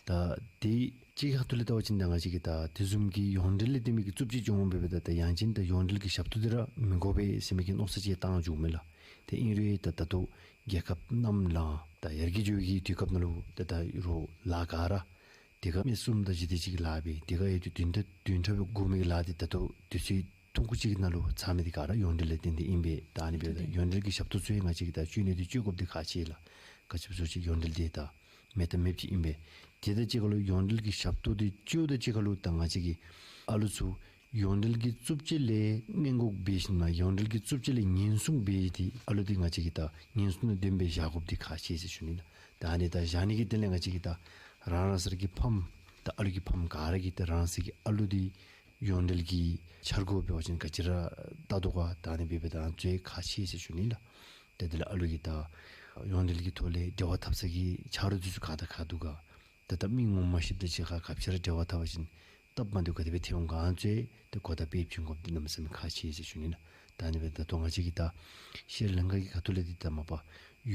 ད་དེ་གཅིག་ཁ་ཐུག་ལས་བལྟ་བ་ཅིན་ད་ང་བཅས་ཀྱིས་ད་དེ་བཟུམ་གྱི་ཡོངས་འབྲེལ་ལས་བརྟེན་པའི་གི་རྩུབ་སྤྱོད་བྱུང་འོང་འབདཝ་ད་ད་ཡང་ཅིན་ད་ཡོངས་འབྲེལ་གྱི་ཞབས་ཏོག་འདི་ར་མི་དགོ་པས་ཟེར་མི་གི་མནོ་བསམ་ཅིག་བཏང་བཅུག་མས་ལགས། ཏེ་ཨིན་རུང་ད་ད་ལྟོ་རྒྱལ་ཁབ་གནམ་ལ་ད་ཡར་རྒྱས་འགྱོ་བའི་གི་དུས་སྐབས་ནང་ལུ་ད་ད་རུང་ལཱ་ག་ར་དེ་ཁར་མི་གསུམ་དང་ཅིག་དེ་ཅིག་ལཱ་འབད། དེ་ཁར་ཡོད་དེ་བདུན་ཕྲག་བདུན་ཕྲག་སྦེ་སྒུག་མི་གི་ལཱ་འདི་ད་ལྟོ་དུས་ཚོད་ཐུང་ཀུ་ཅིག་གི་ནང་ལུ་ཚར་མི་འདི་ག་ར་ཡོངས་འབྲེལ་ལས་བརྟེན་ཏེ་ཨིན་པས། ད་ཨ་ནི་འབདཝ་ད་ཡོངས་འབྲེལ་གྱི་ཞབས་ཏོག་ཚུ་ཡང་ང་བཅས་ཀྱིས་ད་སྤྱོད་ནི་འདི་སྤྱོད་དགོཔ་འདི་ཁག་ཆེ་ལགས། ག་ཅི་སྨོ་ཟེར་བ་ཅིན་ཡོངས་འབྲེལ་འདི་ད་མེད་ཐབས་མེདཔ་ཅིག་ཨིན་པས། དེ་དང་གཅིག་ཁར་ལུ་ཡོངས་འབྲེལ་གྱི་ཞབས་ཏོག་འདི་སྤྱོད་དང་གཅིག་ཁར་ལུ་ད་ང་བཅས་ཀྱིས་ཨ་ལོ་ཚུ་ཡོངས་འབྲེལ་གྱི་རྩུབ་སྤྱོད་ལས་སྔོན་འགོག་འབད་ཞིནམ་ཡོངས་འབྲེལ་གྱི་རྩུབ་སྤྱོད་ལས་ཉེན་སྲུང་འབད་དེ་ཨ་ལོ་འདི་ང་བཅས་ཀྱིས་ད་ཉེན་སྲུང་དང་ལྡནམ་སྦེ་བཞག་དགོཔ་འདི་ཁག་ཆེ་ཟེར་ཞུ་ནི་ལགས། ད་ཨ་ནི་ད་བཞག་ནི་གི་དོན་ལས་ང་བཅས་ཀྱིས་ད་རང་རང་སོ་སོ་གི་ཕམ་ད་ཨ་ལོ་གི་ཕམ་ག་ར་གིས་ད་རང་སོ་སོ་གི་ཨ་ལོ་འདི་ཡོངས་འབྲེལ་གྱི་འཆར་སྒོ་འབད་བ་ཅིན་ག་ཅི་ར་བལྟ་དོ་ག། ད་ཨ་ནི་འབདཝ་ད་ཨ་ནི་ཁག་ཆེ་ཟེར་ཞུ་ནི་ལགས། ཏེ་དེ་ལས་ཨ་ལོ་གིས་ད་ཡོངས་འབྲེལ་གྱི་ཐོག་ལས་འབྲེལ་བ་འཐབ་ས་གི་ཆ་རོགས་འདི་ཚུ་ག་དང་ག་འདུག་ག། ད་ད་མི་ངོ་མ་ཤེསཔ་དང་གཅིག་ཁར་ག་ཅི་ར་འབྲེལ་བ་འཐབ་པ་ཅིན་སྟབས་མ་བདེཝ་ག་དེ་སྦེ་ཐོན་འོང་ག་ཨ་ནི་ཚུ་ཏེ་གོ་བརྡ་སྤེལ་བྱིན་དགོཔ་འདི་གནམ་མེད་ས་མེད་ཁག་ཆེ་ཟེར་ཞུ་ནི་ལགས། ད་ཨ་ནི་འབདཝ་ད་ལྟོ་ང་བཅས་ཀྱིས་ད་ཤྲི་ལང་ཀ་གི་ཁ་ཐུག་ལས་འདི་ད་མ་པ་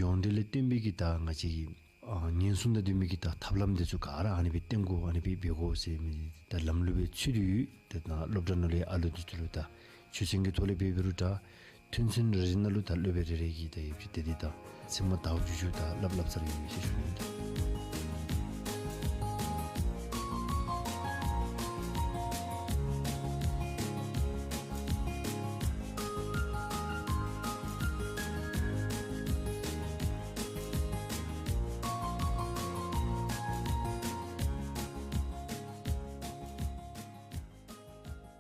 ཡོངས་འབྲེལ་ལས་བརྟེན་པའི་གི་ད་ང་བཅས་ཀྱི་ཨ་ཉེན་སྲུང་དང་ལྡན་པའི་གི་ད་ཐབས་ལམ་འདི་ཚུ་ག་ར་ཨ་ནི་སྦེ་བསྟེན་དགོ་ཨ་ནི་སྦེ་འབད་དགོ་ཟེར་མི་ད་ལམ་ལུགས་སྦེ་ཚུད་དེ་ཡོད། ཏེ་ད་སློབ་གྲྭ་ནང་ལས་ཨ་ལོ་འདི་ཚུ་ལུ་ད་ཆོས་ཚན་གྱི་ཐོག་ལས་འབད་འབད་རུང་ད་ཐུན་ཚན་རེ་རེ་ནང་ལུ་ད་སློབ་དཔོན་རེ་རེ་གིས་ད་ཡོདཔ་ཅིག་ཏེ་འདི་ད་ཚེར་མ་ཟླཝ་བཅུ་བཅུ་ད་སླབ་སླབ་ཚར་ཡི་ཟེར་ཞུ་ནི་ད།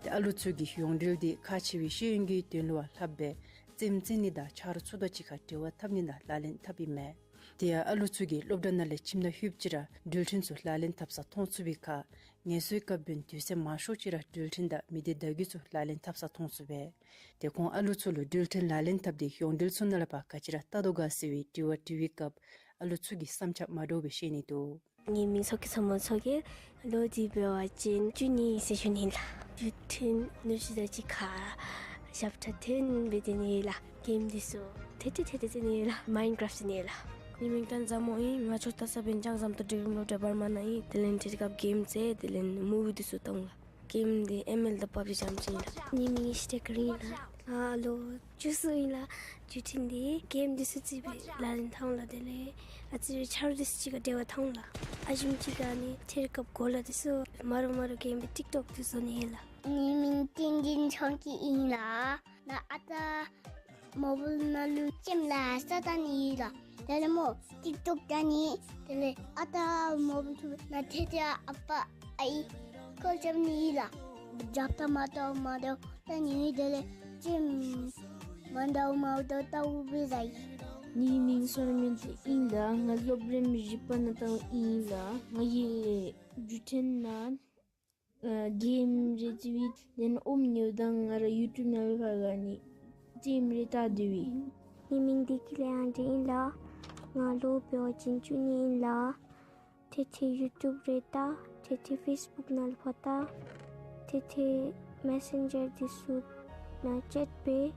ཏེ་ཨ་ལོ་ཚུ་གིས་ཡོངས་འབྲེལ་འདི་ཁག་ཆེ་བའི་ཤེས་ཡོན་གྱི་དོན་ལུ་བ་ལྷགཔ་སྦེ་རྩེདམོ་རྩེ་ནི་དང་ཆ་རོགས་ཚུ་དང་གཅིག་ཁར་འབྲེལ་བ་འཐབ་ནི་དང་ལག་ལེན་འཐབ་ཨིན་མས། དེ་ཡང་ཨ་ལོ་ཚུ་གིས་སློབ་གྲྭ་ནང་ལས་ཁྱིམ་ནང་ལྷོདཔ་ཅིག་ར་འགྲུལ་འཕྲིན་ཚུ་ལག་ལེན་འཐབ་ས་མཐོང་ཚུགས་པའི་ཁར་ངལ་གསོའི་སྐབས་འབདན་དུས་ཚོད་མང་ཤོས་ཅིག་ར་འགྲུལ་འཕྲིན་དང་མི་སྡེ་བརྡ་བརྒྱུད་ཚུ་ལག་ལེན་འཐབ་ས་མཐོང་ཚུགས་པས། ཏེ་ཁོང་ཨ་ལོ་ཚུ་ལུ་འགྲུལ་འཕྲིན་ལག་ལེན་འཐབ་སྟེ་ཡོངས་འབྲེལ་ཚུ་ནང་ལས་ཕར་ག་ཅི་ར་བལྟ་དོ་ག་ཟེར་བའི་དྲི་བ་དྲི་བའི་སྐབས་ཨ་ལོ་ཚུ་གིས་བསམ་འཆར་མ་འདྲཝ་སྦེ་བཤད་ནི་འདུག། ངེའི་མིང་མཚོ་སྐྱིད་ཚ་མོ་མཚོ་རྒྱལ། ལོ་འདི་འབད་བ་ཅིན་བཅུ་གཉིས་ཟེར་ཞུ་ནི་ལགས། འགྲུལ་འཕྲིན་ནུ་གཅུང་དང་གཅིག་ཁར་ཞབས་ཁྲ་འཐེན་སྦེ་སྡོད་ནི་ལགས། གེམ་འདི་ཚུ་ཐེ་ཐེ་ཐེ་ཐེ་རྩེ་ནི་ལགས། མའིན་ཀྲབ་རྩེ་ནི་ལགས། ངེའི་མིང་ཏན་བཟང་མོ་ཨིན། ང་ཆོས་ལྟ་ས་འབདན་ལྕང་ཟམ་ཏོག་ཌིག་རི་སློབ་གྲྭ་བར་མ་ནང་ཨིན། དེ་ལས་ཐེངས་སྐབས་གེམ་རྩེ་དེ་ལས་མུ་བི་འདི་ཚུ་མཐོང་ལགས། གེམ་འདི་ཨེམ་ཨེལ་དང་པབ་ཇི་རྐྱངམ་ཅིག་ཨིན་ལགས། ངེའི་མིང་ཡེ་ཤེས་བདེ་དཀར་ཨིན་ལགས། ང་ལོ་བཅུ་གསུམ་ཨིན་ལགས། འགྲུལ་འཕྲིན་འདི་གེམ་འདི་ཚུ་རྩེ་སྦེ་ལག་ལེན་འཐབ་འོང་ལགས། དེ་ལས་ཨ་ཙི་རེ་ཆ་རོགས་འདི་ཚུ་གཅིག་ཁར་འབྲེལ་བ་འཐབ་འོང་ལགས། ཨ་ཞིམ་ཅིག་ཁར་ནི་ཐེངས་སྐབས་གོ་ལ་འདི་ཚུ་མ་འདྲཝ་མ་འདྲཝ་གེམ་སྦེ་ཊིཀ་ཊོཀ་འདི་བཟོ་ནི་ཨིན་ལགས། ངེའི་མིང་བསྟན་འཛིན་ཆོས་སྐྱིད་ཨིན་ལགས། ང་ཨ་རྟག་མོ་བཱའིལ་ནང་ལུ་གེམ་ལེ་ཤ་བལྟ་ནི་ཨིན་ལགས། དེ་ལས་སྨོ་ཊིཀ་ཊོཀ་བལྟ་ནི། དེ་ལས་ཨ་རྟག་མོ་བཱའིལ་ཐོབ་ནང་ཐེངས་ཐེངས་ཨ་པ་ཨའི་ཀོལ་རྐྱབ་ནི་ཨིན་ལགས། རྒྱབ་ཐག་མ་བལྟཝ་མ་བལྟཝ་བལྟ་ནི་ཨིན། དེ་ལས་གེམ་མ་འདྲཝ་མ་འདྲཝ་བལྟཝ་སྦེ་བཟའ་ཡི། ངེའི་མིང་མཚོ་ར་སྨོན་ཚེ་ཨིན་ལགས། ང་སློབ་རིམ་བཞི་པ་ནང་ལྟཝ་ཨིན་ལགས། ང་གིས་འགྲུལ་འཕྲིན་ནང་ཨ་གེམ་རེ་རྩེ་བའི་དེ་ནང་ཨོམ་ཉོཝ་ད་ང་ར་ཡུ་ཊུབ་ནང་ལས་ཕར་ག་ནི་གེམ་རེ་བལྟ་སྡོད་པས། ངེའི་མིང་བདེ་སྐྱིད་ལེགས་དབང་འདྲེན་ཨིན་ལགས། ང་ལོ་འབད་བ་ཅིན་བཅུ་གཉིས་ཨིན་ལགས། ཐེངས་ཐེངས་ཡུ་ཊུབ་རེ་བལྟ། ཐེངས་ཐེངས་ཕེསི་བུཀ་ནང་ལས་ཕར་བལྟ། ཐེངས་ཐེངས་མེ་སེན་ཇར་འདི་ཚུ་ནང་ཅེཊ་འབད།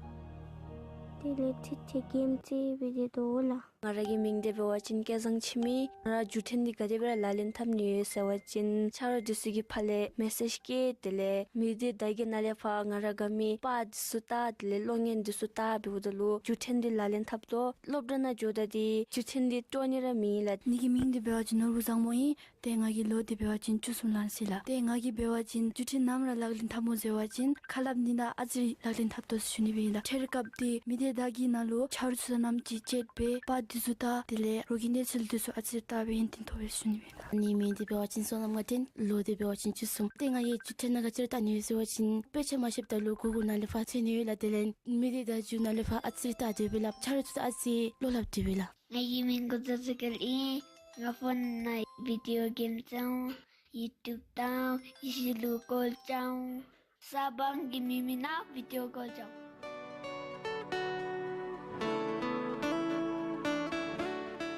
དེ་ལས་ཐེངས་ཐེངས་གེམ་རྩེ་སྦེ་སྡོད་དོ་ལགས། ང་ར་གི་མིང་འདི་འབད་བ་ཅིན་སྐལ་བཟང་འཆི་མེད། ང་ར་འགྲུལ་འཕྲིན་འདི་ག་དེ་སྦེ་ར་ལག་ལེན་འཐབ་ནི་ཡོད་ཟེར་བ་ཅིན་ཆ་རོགས་འདི་ཚུ་གི་ཕར་ལས་མེ་སེཇ་བསྐྱལ། དེ་ལས་མི་སྡེ་བརྡ་བརྒྱུད་ནང་ལས་ཕར་ང་ར་དགའ་མི་པར་འདི་ཚུ་བལྟ། དེ་ལས་གློག་བརྙན་འདི་ཚུ་བལྟ། འབདཝ་ད་ལུ་འགྲུལ་འཕྲིན་འདི་ལག་ལེན་འཐབ་དོ། སློབ་གྲྭ་ནང་འགྱོཝ་ད་འདི་འགྲུལ་འཕྲིན་འདི་སྤྲོ་ནི་ར་མེད་ལགས། ངེའི་མིང་འདི་འབད་བ་ཅིན་ནོར་བུ་བཟང་མོ་ཨིན། ཏེ་ང་གི་ལོ་འདི་འབད་བ་ཅིན་བཅུ་གསུམ་ལང་ཟེར་ལགས། ཏེ་ང་གིས་འབད་བ་ཅིན་འགྲུལ་འཕྲིན་ནམ་ར་ལག་ལེན་འཐབ་སྨོ་ཟེར་བ་ཅིན་ཁ་སླབ་ནི་ནང་ཨ་ཙི་རེ་ལག་ལེན་འཐབ་དོ་ཟེར་ཞུ་ནི་སྦེ་ཨིན་ལགས། ཐེངས་སྐབས་འདི་མི་སྡེ་བརྡ་བརྒྱུད་ནང་ལུ་ཆ་རོགས་ཚུ་དང་རྣམ་ཅིག་ཅེཊ་འབད། པར་འདི་ཚུ་བལྟ། དེ་ལས་རོགས་ཀྱི་གནས་ཚུལ་འདི་ཚུ་ཨ་ཙི་རེ་བལྟ་སྦེ་ཡོན་ཏན་ཐོབ་པས་ཟེར་ཞུ་ནི་སྦེ་ཨིན་ལགས། ངེའི་མིང་འདི་འབད་བ་ཅིན་བསོད་ནམས་དགའ་ལྡན། ལོ་འདི་འབད་བ་ཅིན་བཅུ་གསུམ། ཏེ་ང་གིས་འགྲུལ་འཕྲིན་ནང་ག་ཅི་ར་བལྟ་ནི་ཡོད་ཟེར་བ་ཅིན་དཔེ་ཆ་མ་ཤེསཔ་ད་ལུ་གུ་གཱལ་ནང་ལས་ཕར་འཚོལ་ནི་ཡོད་ལགས། དེ་ལས་མི་སྡེ་བརྡ་བརྒྱུད་ནང་ལས་ཕར་ཨ་ཙི་རེ་བལྟ་སྡོད་པས་ལགས། ཆ་རོགས་ཚུ་དང་ཨ་ཙི་བློ་སླབ་སྡོད་པས་ལགས། ངེའི་མིང་གུ་ཛ་ཛི་ཀལ་ཨིན། ང་ཕོན་ནང་བི་ཌི་ཡོ་གེམ་རྩེ་འོང་། ཡུ་ཊུབ་དང་ཡེ་ཤེས་གླུ་བཀོལ་ཅིང་། ས་བོན་གྱི་མི་མི་ནང་བི་ཌིའོ་བཀོལ་ཅིང་།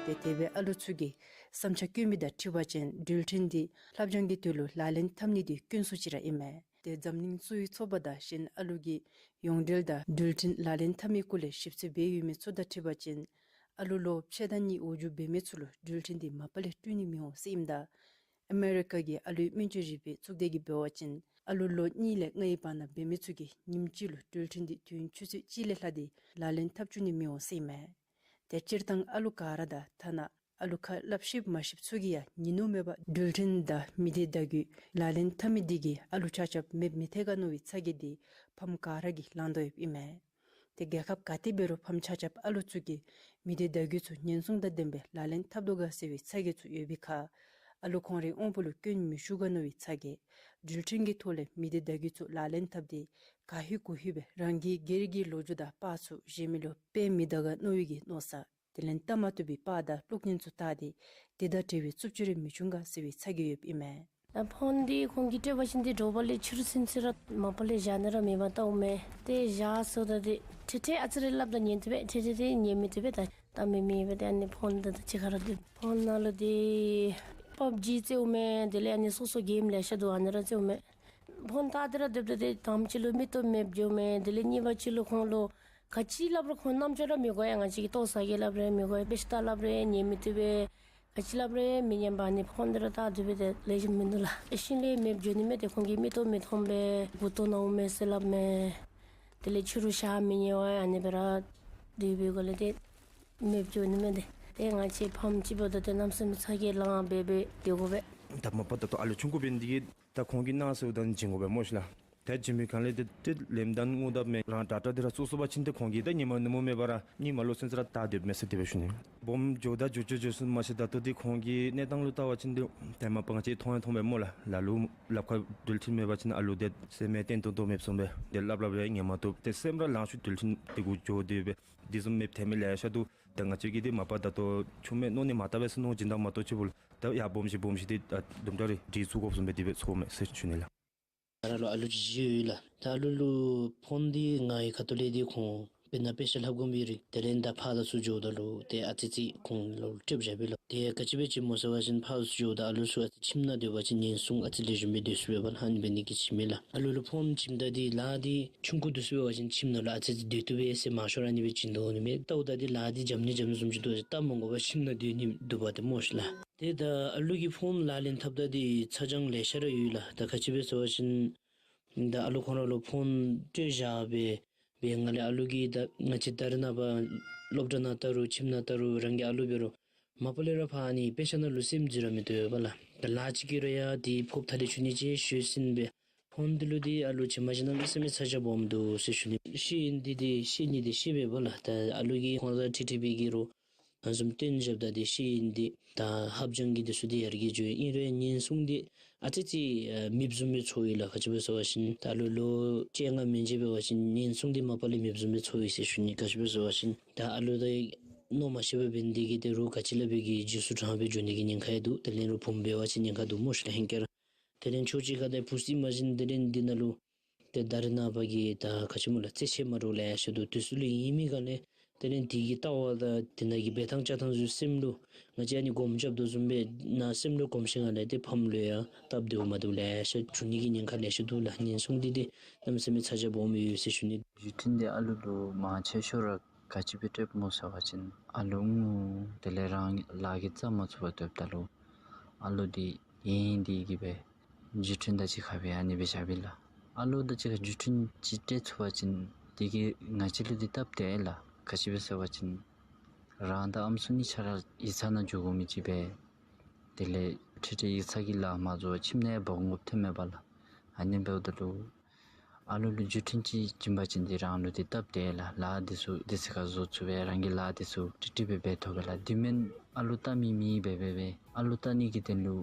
ཏེ་དེ་སྦེ་ཨ་ལུ་ཚུ་གིས་བསམ་འཆར་བཀོད་མི་དང་འཁྲིལ་བ་ཅིན་འགྲུལ་འཕྲིན་འདི་ལྷབ་སྦྱང་གི་དོན་ལུ་ལག་ལེན་འཐབ་ནི་འདི་དཀོན་སུ་ཅིག་ར་ཨིན་མས། ཏེ་འཛམ་གླིང་གཙོ་བོའི་ཚོགས་པ་དང་གཞན་ཨ་ལུ་གི་ཡོངས་འབྲེལ་དང་འགྲུལ་འཕྲིན་ལག་ལེན་འཐབ་མི་གུ་ལས་ཞིབ་འཚོལ་འབད་ཡོད་མི་ཚུ་དང་འཁྲིལ་བ་ཅིན་ཨ་ལུ་ལོ་ཕྱེད་དང་གཉིས་འོག་འགྱོ་འབད་མི་ཚུ་ལུ་འགྲུལ་འཕྲིན་འདི་མ་པ་ལས་སྤྲོད་ནི་མི་འོང་ཟེར་ཨིནམ་ད་ཨ་མེ་རི་ཀ་གི་ཨ་ལུའི་སྨན་བཅོས་རིག་པའི་གཙུག་སྡེ་གིས་འབད་བ་ཅིན་ཨ་ལུ་ལོ་གཉིས་ལས་ལྔའི་བར་ན་འབད་མི་ཚུ་གིས་ཉིནམ་གཅིག་ལུ་འགྲུལ་འཕྲིན་འདི་དུས་ཡུན་ཆུ་ཚོད་གཅིག་ལས་ལྷག་སྟེ་ལག་ལེན་འཐབ་བཅུག་ནི་མི་འོང་ཟེར་ཨིན་མས། ཏེ་སྤྱིར་བཏང་ཨ་ལུ་ག་ར་དང་ཐ་ན་ཨ་ལུ་ཁ་སླབ་ཤེསཔ་མ་ཤེསཔ་ཚུ་གིས་ཡང་ཉིན་ནུབ་མེད་པར་འགྲུལ་འཕྲིན་དང་མི་སྡེ་བརྡ་བརྒྱུད་ལག་ལེན་འཐབ་མི་འདི་གིས་ཨ་ལུ་ཆ་ཁྱབ་མེདཔ་མི་ཐལ་ག་མནོ་བའི་ཚ་གྱང་འདི་ཕམ་ག་ར་གིས་ལང་དོ་ཡོདཔ་ཨིན་མས། ཏེ་རྒྱལ་ཁབ་ག་ཏེ་འབད་རུང་ཕམ་ཆ་ཁྱབ་ཨ་ལུ་ཚུ་གིས་མི་སྡེ་བརྡ་བརྒྱུད་ཚུ་ཉེན་སྲུང་དང་ལྡནམ་སྦེ་ལག་ལེན་འཐབ་དོ་ག་ཟེར་བའི་ཚ་གྱང་ཚུ་ཡོད་པའི་ཁར་ཨ་ལུ་ཁོང་རའི་དབང་པོ་ལུ་སྐྱོན་མི་ཞུགས་ག་མནོ་བའི་ཚ་གྱང་འགྲུལ་འཕྲིན་གྱི་ཐོག་ལས་མི་སྡེ་བརྡ་བརྒྱུད་ཚུ་ལག་ལེན་འཐབ་སྟེ་ག་ཧེ་གུ་ཧེ་སྦེ་རང་གི་སྒེར་གྱི་ལོ་རྒྱུས་དང་པར་ཚུ་གཞན་མི་ལུ་སྤེལ་མི་ད་ག་མནོ་བའི་གི་མནོ་བསམ་དེ་ལས་བལྟ་མ་བཏུབ་པའི་པར་དང་གློག་བརྙན་ཚུ་བལྟ་སྟེ་དེ་དང་འབྲེལ་བའི་རྩུབ་སྤྱོད་རེ་མི་འབྱུང་ག་ཟེར་བའི་ཚ་གྱང་ཡོདཔ་ཨིན་མས། ད་ཕོན་འདི་ཁོང་གིས་སྤྲོད་པ་ཅིན་འདི་དྲོ་པ་ལས་ཕྱི་རུ་ཚུན་ཚོད་ར་མ་པ་ལས་བཞག་ནི་ར་མེད་པར་བལྟཝ་མས། ཏེ་བཞག་སོ་ད་འདི་ཁྲིག་ཁྲི་ཨ་ཙི་རེ་སླབ་ད་ཉན་བཏུབ་པས། ཁྲིག་ཁྲི་འདི་ཉན་མི་བཏུབ་པས། ད་ད་མི་མི་འབད་དེ་ཨ་ནི་ཕོན་ད་ད་ཅི་ག་ར་འདི་ཕོན་ནང་ལུ་འདི་པབ་ཇི་རྩེཝ་མས། དེ་ལས་ཨ་ནི་སོ་སོ་གེམ་ལེ་ཤ་འདུག་ཨ་ནི་ར་རྩེཝ་མས། ཕོན་བལྟ་སྟེ་ར་སྡོདཔ་ད་འདི་དང་པ་ཅིག་ལུ་མིག་ཏོ་མེདཔ་འགྱོཝ་མས། དེ་ལས་གཉིས་པ་ཅིག་ལུ་ཁོང་ལུ་ག་ཅི་སླབ་རུང་ཁོང་རྣམ་ཅོ་ར་མི་གོ་ཡ། ང་བཅས་ཀྱིས་ཏོག་ས་གི་སླབ་རུང་མི་གོ་ཡ། དཔེ་ཆ་ལྟ་སླབ་རུང་ཉན་མི་བཏུབ་པས། ག་ཅི་སླབ་རུང་མི་ཉན་པར་ཨ་ནི་ཕོན་འདི་ར་བལྟ་སྡོད་པས། ཏེ་ལེགས་ཤོམ་མིན་འདུག་ལགས། ཨེ་ཤིང་ལས་མེདཔ་འགྱོ་ནི་མས། ཏེ་ཁོང་གི་མིག་ཏོ་མི་མཐོང་པས། མགུ་ཏོ་ན་འོང་མས་ཟེར་སླབ་མས། དེ་ལས་ཕྱི་རུ་ཞག་མི་ཉལ་བར་ཨ་ནི་སྦེ་ར་སྡོད་པའི་སྒང་ལས་ཏེ་མེདཔ་འགྱོ་ནི་མས། ཏེ་ཏེ་ང་བཅས་ཕམ་ཅིག་འབདཝ་ད་ཏེ་གནམ་མེད་ས་མེད་ཚ་གྱང་ལང་སྦེ་སྦེ་སྡོད་དགོ་པས། ད་མ་པ་ད་ལྟོ་ཨ་ལུ་ཆུང་ཀུ་འབད་ནི་དེ་གིས་ད་ཁོང་གིས་གནང་ཟེརཝ་ད་བྱིན་དགོ་པས་སྨོ་ཤིག་ལགས། ད་བྱིན་པའི་སྒང་ལས་ཏེ་ཏེ་ལེནམ་ད་འོང་ད་མས། རང་དྲག་དྲག་འདི་ར་བཙུགས་སོང་པ་ཅིན་ཏེ་ཁོང་གིས་ད་ཉིནམ་ནུབ་མོ་མེད་པར་ར་ཉིནམ་ལོ་ཚུན་ཚོད་ར་བལྟ་སྡོདཔ་མས་ཟེར་དེ་སྦེ་ཞུ་ནི། སྦོམ་འགྱོཝ་ད་འགྱོ་འགྱོ་འགྱོ་ཚུན་མ་ཤེས། ད་ལྟོ་འདི་ཁོང་གི་གནས་སྟངས་ལུ་བལྟ་བ་ཅིན་ཏེ་ད་མ་པ་ང་བཅས་མཐོང་ཡང་མཐོང་པས་སྨོ་ལགས། ལ་ལུ་ལགཔ་ཁར་འགྲུལ་འཕྲིན་མེད་པ་ཅིན་ཨ་ལུ་འདི་སེམས་བརྟན་ཏོག་ཏོ་མེདཔ་བཟུམ་སྦེ་ཏེ་སླབ་སླབ་སྦེ་ཉན་མ་བཏུབ། ཏེ་སེམས་ར་ལང་ཤོར། འགྲུལ་འཕྲིན་འདི་གུ་འགྱོ་སྟེ་སྦེ་འདི་བཟུམ་མེདཔ་ཐོན་མི་ལེ་ཤ་འདུག། ད་ང་བཅས་ཀྱིས་འདི་མ་པ་ད་ལྟོ་ཆུང་མས་མནོ་ནི་མ་བཏུབ་པས་ཟེར་མནོ་བྱིན་ད་མ་གཏོགས་ཅིག་པོ་ལགས། ད་ཡར་སྦོམ་ཅིག་སྦོམ་ཅིག་འདི་ཨ་དུམ་གྲ་རེ་འདི་བཙུགས་དགོཔ་བཟུམ་སྦེ་དེ་སྦེ་ཚོརཝ་མས་ཟེར་ཞུ་ནི་ལགས། ང་ར་ལུ་ཨ་ལུ་ཅིག་བཞི་ཡོད་ལགས། ད་ཨ་ལུ་ལུ་ཕོན་འདི་ང་གི་ཁ་ཐུག་ལས་འདི་ཁོང་དཔེར་ན་དཔེ་ཆ་ལྷབ་དགོ་མི་རེ་དེ་ལས་ད་ཕར་དང་ཚུར་འགྱོཝ་ད་ལུ་ཏེ་ཨ་ཙི་ཙི་ཁོང་ལུ་སྤྲོདཔ་བཞག་པས་ལགས། ཏེ་ག་ཅི་སྦེ་བྱིནམ་སྨོ་ཟེར་བ་ཅིན་ཕར་ཚུར་འགྱོཝ་ད་ཨ་ལུ་ཚུ་ཨ་ཙི་ཁྱིམ་ནང་སྡོད་པ་ཅིན་ཉེན་སྲུང་ཨ་ཙི་ལེགས་ཤོམ་སྦེ་སྡོད་ཚུགས་པས་ལགས། ཨ་ནི་འབད་ནི་གི་ཕྱིར་མས་ལགས། ཨ་ལུ་ལུ་ཕོན་བྱིནམ་ད་འདི་ལཱ་འདི་ཆུང་ཀུ་འདི་ཚུ་འབད་བ་ཅིན་ཁྱིམ་ནང་ལུ་ཨ་ཙི་ཙི་སྡོད་བཏུབ་པས་ཟེར་མང་ཤོས་ར་ཨ་ནི་སྦེ་བྱིན་དོ་ནི་མས། ལྟཝ་ད་འདི་ལཱ་འདི་འཇམ་ནི་འཇམ་ནི་བཟུམ་ཅིག་འདུག་ཟེར་བལྟ་མ་དགོ་པར་ཁྱིམ་ནང་སྡོད་ནི་འདུག་པ་ཏེ་སྨོ་ཤིག་ལགས། ཏེ་ད་ཨ་ལུ་གིས་ཕོན་ལག་ལེན་འཐབ་ད་འདི་ཚ་གྱང་ལེ་ཤ་ར་ཡོད་ལགས། ད་ག་ཅི་སྦེ་ཟེར་བ་ཅིན་ད་ཨ་ལུ་ཁོང་ར་ལུ་ཕོན་སྤྲོད་བཞག་སྦེ་སྦེ་ང་ལས་ཨ་ལུ་གིས་ད་ང་བཅས་ད་རེས་ནངས་པ་སློབ་གྲྭ་ནང་ལྟ་རུང་ཁྱིམ་ནང་ལྟ་རུང་རང་གི་ཨ་ལུ་འབད་རུང་མ་པ་ལས་ར་ཕར་ཨ་ནི་དཔེ་ཆ་ནང་ལུ་སེམས་འཛིན་ར་མི་བཏུབ་པས་ལགས། ད་ལཱ་ཅིག་གི་ར་ཡང་འདི་ཕོགཔ་ཐ་ལེ་ཆུང་ནི་ཅིག་ཤོར་ཟིན་སྦེ་ཕོན་འདི་ལུ་འདི་ཨ་ལུ་བྱིན་མ་བྱིན་ན་གནམ་མེད་ས་མེད་ཚ་གྱང་སྦོམ་འདུག་ཟེར་ཞུ་ནི། ཤེས་ཡོན་འདི་འདི་ཤེས་ནི་འདི་ཤེས་པས་སྦོ་ལགས། ད་ཨ་ལུ་གིས་ཁོང་ར་ཁྲིག་ཁྲི་འབད་གི་རུང་ང་བཟུམ་སྟོན་བཞགཔ་ད་འདི་ཤེས་ཡོན་འདི་ད་ལྷབ་སྦྱང་གི་འདི་ཚུ་འདི་ཡར་རྒྱས་འགྱོ་ཡི། ཨིན་རུང་ཉེན་སྲུང་འདི་ཨ་ཙི་ཙི་ཨ་མེདཔ་བཟུམ་སྦེ་ཚོར་ཡི་ལགས། ག་ཅི་སྦེ་ཟེར་བ་ཅིན་ད་ཨ་ལུ་ལོ་བཅོ་ལྔ་མན་ཆད་འབད་བ་ཅིན་ཉེན་སྲུང་འདི་མ་པ་ལས་མེདཔ་བཟུམ་སྦེ་ཚོར་ཡི་ཟེར་ཞུ་ནི། ག་ཅི་སྦེ་ཟེར་བ་ཅིན་ད་ཨ་ལུ་ད་མནོ་མ་ཤེས་པར་འབད་ནི་འདི་གིས་ཏེ་རོགས་ག་ཅི་ལས་འབད་གི་རྗེས་སུ་འབྲང་སྦེ་འགྱོ་ནི་གི་ཉེན་ཁ་ཡང་འདུག། དེ་ལས་རོགས་བུམོ་འབད་བ་ཅིན་ཉེན་ཁ་འདུག་སྨོ་ཤིག་ལགས། ཧེང་སྐལ་ར་དེ་ལས་ཕྱོགས་གཅིག་ཁར་ཏེ་བུ་སྲིངམ་བཞིན་དེ་ལས་འདི་ནང་ལུ་ཏེ་ད་རེས་ནངས་པ་གི་ད་ག་ཅི་སྨོ་ལགས་རྩེད་ཆས་མ་འདྲཝ་ལེ་ཤ་འདུག། དེ་ཚུ་ལུ་ཡེངས་མི་ག་ལས་དེ་ལས་འདི་གི་ལྟ་བ་དང་དེ་ནང་གི་འབད་ཐངས་བཅའ་ཐངས་ཚུ་སེམས་ལུ་ང་བཅས་ཨ་ནི་སྒོམ་རྐྱབ་དོ་བཟུམ་སྦེ་ནཱ་སེམས་ལུ་སྒོམ་ཞིནམ་ལས་ཏེ་ཕམ་ལུ་ཡང་སྟབས་བདེཝ་མ་བདེཝ་ལེ་ཤ་འབྱུང་ནི་གི་ཉེན་ཁ་ལེ་ཤ་འདུག་ལགས། ཉེན་སྲུང་འདི་ཏེ་གནམ་མེད་ས་མེད་ཚ་གྱང་སྦོམ་ཡོད་ཟེར་ཞུ་ནི། བརྒྱུད་འཕྲིན་འདི་ཨ་ལུ་ལུ་མང་ཆེ་ཤོས་ར་ག་ཅི་སྦེ་སྤྲོདཔ་སྨོ་ཟེར་བ་ཅིན་ཨ་ལུ་ངུ་དེ་ལས་རང་ལཱ་གིས་རྩ་མ་ཚུགས་པར་སྡོདཔ་ད་ལུ་ཨ་ལུ་འདི་ཡེངས་ཏེ་གིས་སྦེ་བརྒྱུད་འཕྲིན་དང་གཅིག་ཁར་སྦེ་ཨ་ནི་སྦེ་བཞག་པས་ལགས། ཨ་ལུ་དང་གཅིག་ཁར་བརྒྱུད་འཕྲིན་ཅིག་སྤྲོད་ཚུགས་པ་ཅིན་དེ་གིས་ང་བཅས་ལུ་འདི་སྟབས་བདེ་ལགས། ག་ཅི་སྦེ་ཟེར་བ་ཅིན་རང་དང་ཨམ་སྲུ་གཉིས་ཆ་ར་ཡིག་ཚང་ནང་འགྱོ་དགོ་མི་ཅིག་སྦེ་དེ་ལས་ཁྲིག་ཁྲི་ཡིག་ཚང་གི་ལཱ་མ་རྫོགས་པར་ཁྱིམ་ནང་འབག་འོང་དགོཔ་ཐོན་མས་པ་ལགས། ཨ་ནི་འབདཝ་ད་ལུ་ཨ་ལུ་ལུ་བརྒྱུད་འཕྲིན་ཅིག་བྱིན་པ་ཅིན་འདི་རང་ལུ་འདི་སྟབས་བདེ་ལགས། ལཱ་འདི་ཚུ་དུས་ཚོད་ཁར་བཟོ་ཚུགས་པས། རང་གི་ལཱ་འདི་ཚུ་ཀྲིག་ཀྲི་སྦེ་འབད་ཐོབ་པས་ལགས། དེ་མེན་ཨ་ལུ་ལྟ་མི་མེདཔ་སྦེ་སྦེ་ཨ་ལུ་ལྟ་ནི་གི་དོན་ལུ་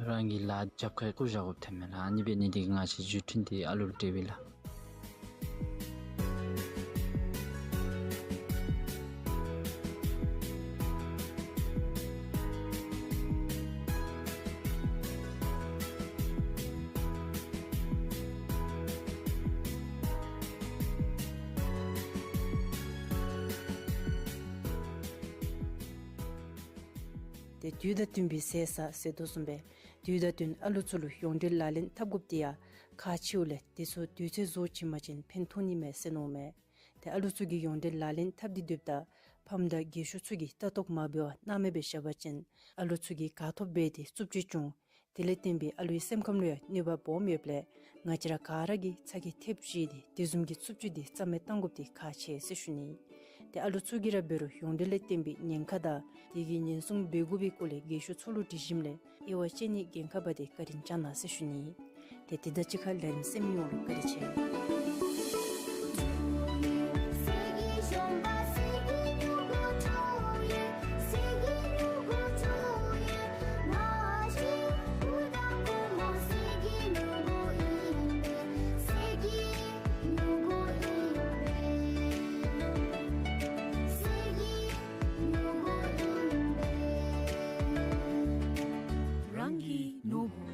རང་གི་ལཱ་རྒྱབ་ཁར་བཀོ་བཞག་དགོཔ་ཐོན་མས་ལགས། ཨ་ནི་འབད་ནི་འདི་གིས་ང་བཅས་བརྒྱུད་འཕྲིན་འདི་ཨ་ལུ་ལུ་སྤྲོད་པས་ལགས། ཏེ་དུས་དང་བསྟུན་པའི་ཟས་ཟ་ཟེར་དོ་བཟུམ་སྦེ་དུས་དང་བསྟུན་ཨ་ལུ་ཚུ་ལུ་ཡོངས་འབྲེལ་ལག་ལེན་འཐབ་དགོཔ་འདི་ཡང་ཁག་ཆེཝ་ལས་དེ་ཚུ་དུས་ཚོད་བཟོ་བྱིན་པ་ཅིན་ཕན་ཐོགས་ནི་མས་ཟེར་མནོཝ་མས། ཏེ་ཨ་ལུ་ཚུ་གིས་ཡོངས་འབྲེལ་ལག་ལེན་འཐབ་སྟེ་སྡོདཔ་ད་ཕམ་དང་རྒས་ཤོས་ཚུ་གིས་ལྟ་རྟོག་མ་འབད་བར་གནང་མེད་པར་བཞག་པ་ཅིན་ཨ་ལུ་ཚུ་གིས་ག་ཐོབ་འབད་དེ་རྩུབ་སྤྱོད་འབྱུང་། དེ་ལས་བརྟེན་པའི་ཨ་ལུའི་སེམས་ཁམས་ལུ་ཡང་གནོད་པ་སྦོམ་ཡོདཔ་ལས་ང་བཅས་ར་ག་ར་གིས་ཚ་གྱང་ཐེབས་བཞེས་ཏེ་དེ་བཟུམ་གྱི་རྩུབ་སྤྱོད་འདི་རྩ་མེད་གཏང་དགོཔ་འདི་ཁག་ཆེ་ཟེར་ཞུ་ནི། ཏེ་ཨ་ལུ་ཚུ་གིས་ར་འབད་རུང་ཡོངས་འབྲེལ་ལས་བརྟེན་པའི་ཉེན་ཁ་དང་དེ་གི་ཉེན་སྲུང་འབད་དགོ་པའི་སྐོར་ལས་རྒས་ཤོས་ཚུ་ལུ་དྲི་ཞིནམ་ལས་དབྱེ་བ་དཔྱད་ནིའི་འགན་ཁག་འབག་སྟེ་བཀའ་དྲིན་བསྐྱང་གནང་ཟེར་ཞུ་ནི། ཏེ་དེ་དང་གཅིག་ཁར་ལས་རིམ་གསན་མི་ཡོངས་ལུ་བཀའ་དྲིན་ཆེ། རང་གི་ནོར་བུ།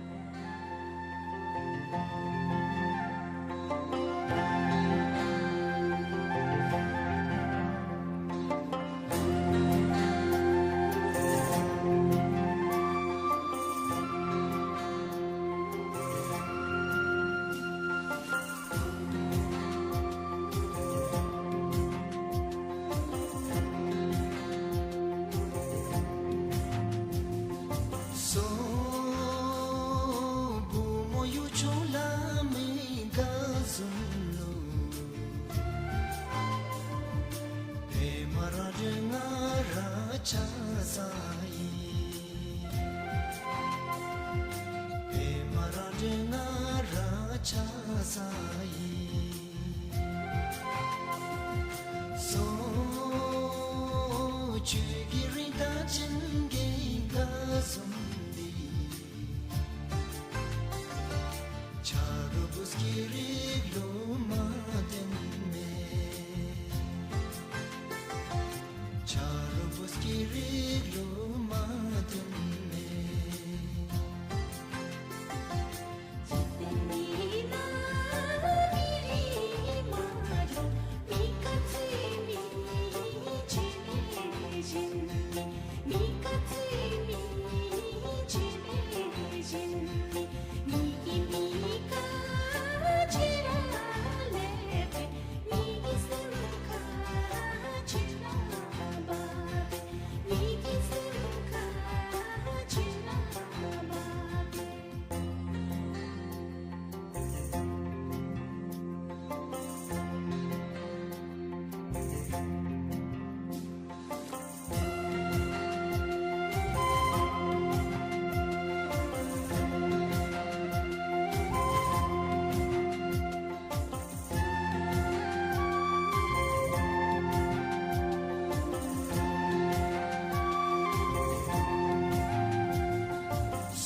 སོ་བུ་མོ་ཡུལ་ཕྱོགས་ལ་མི་དགའ་བཟུམ་ལུ། པདྨ་རཱ་ག་ང་ར་ཆ་ས་ཨིན། པདྨ་རཱ་ག་ང་ར་ཆ་ས་ཨིན། སོ་ཆོས་ཀྱི་རི་དྭགས་ཅན་གྱི་དགའ་བཟུམ་འདི། ཆ་རོགས་བུ་སྐྱེས་རིགས་ལུ་མ་བརྟེན་མེད། ཆ་རོགས་བུ་སྐྱེས་རིགས་ལུ་མ་བརྟེན་མེད།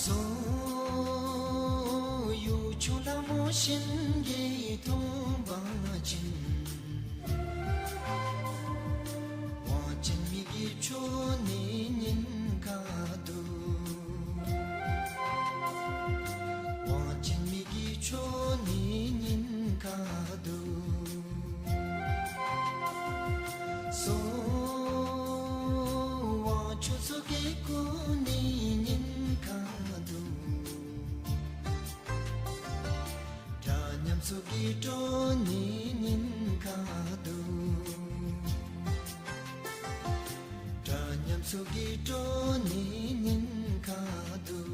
སོ་ཡུལ་ཕྱོགས་ལྷ་མོ་གཤིན་རྗེ་མཐོང་པ་ཅིན། དབང་ཆེན་མི་དགེ་མཆོག་ནི་ཉེན་ཁ་འདུག། དབང་ཆེན་མི་དགེ་མཆོག་ནི་ཉེན་ཁ་འདུག། སོ་དབང་ཕྱུག་ཚུ་གི་སྐུ་ནི་ཉེན་ཁ་འདུག། འདྲ་མཉམ་ཚུ་གི་སྤྲོ་ནི་ཉེན་ཁ་འདུག། འདྲ་མཉམ་ཚུ་གི་སྤྲོ་ནི་ཉེན་ཁ་འདུག།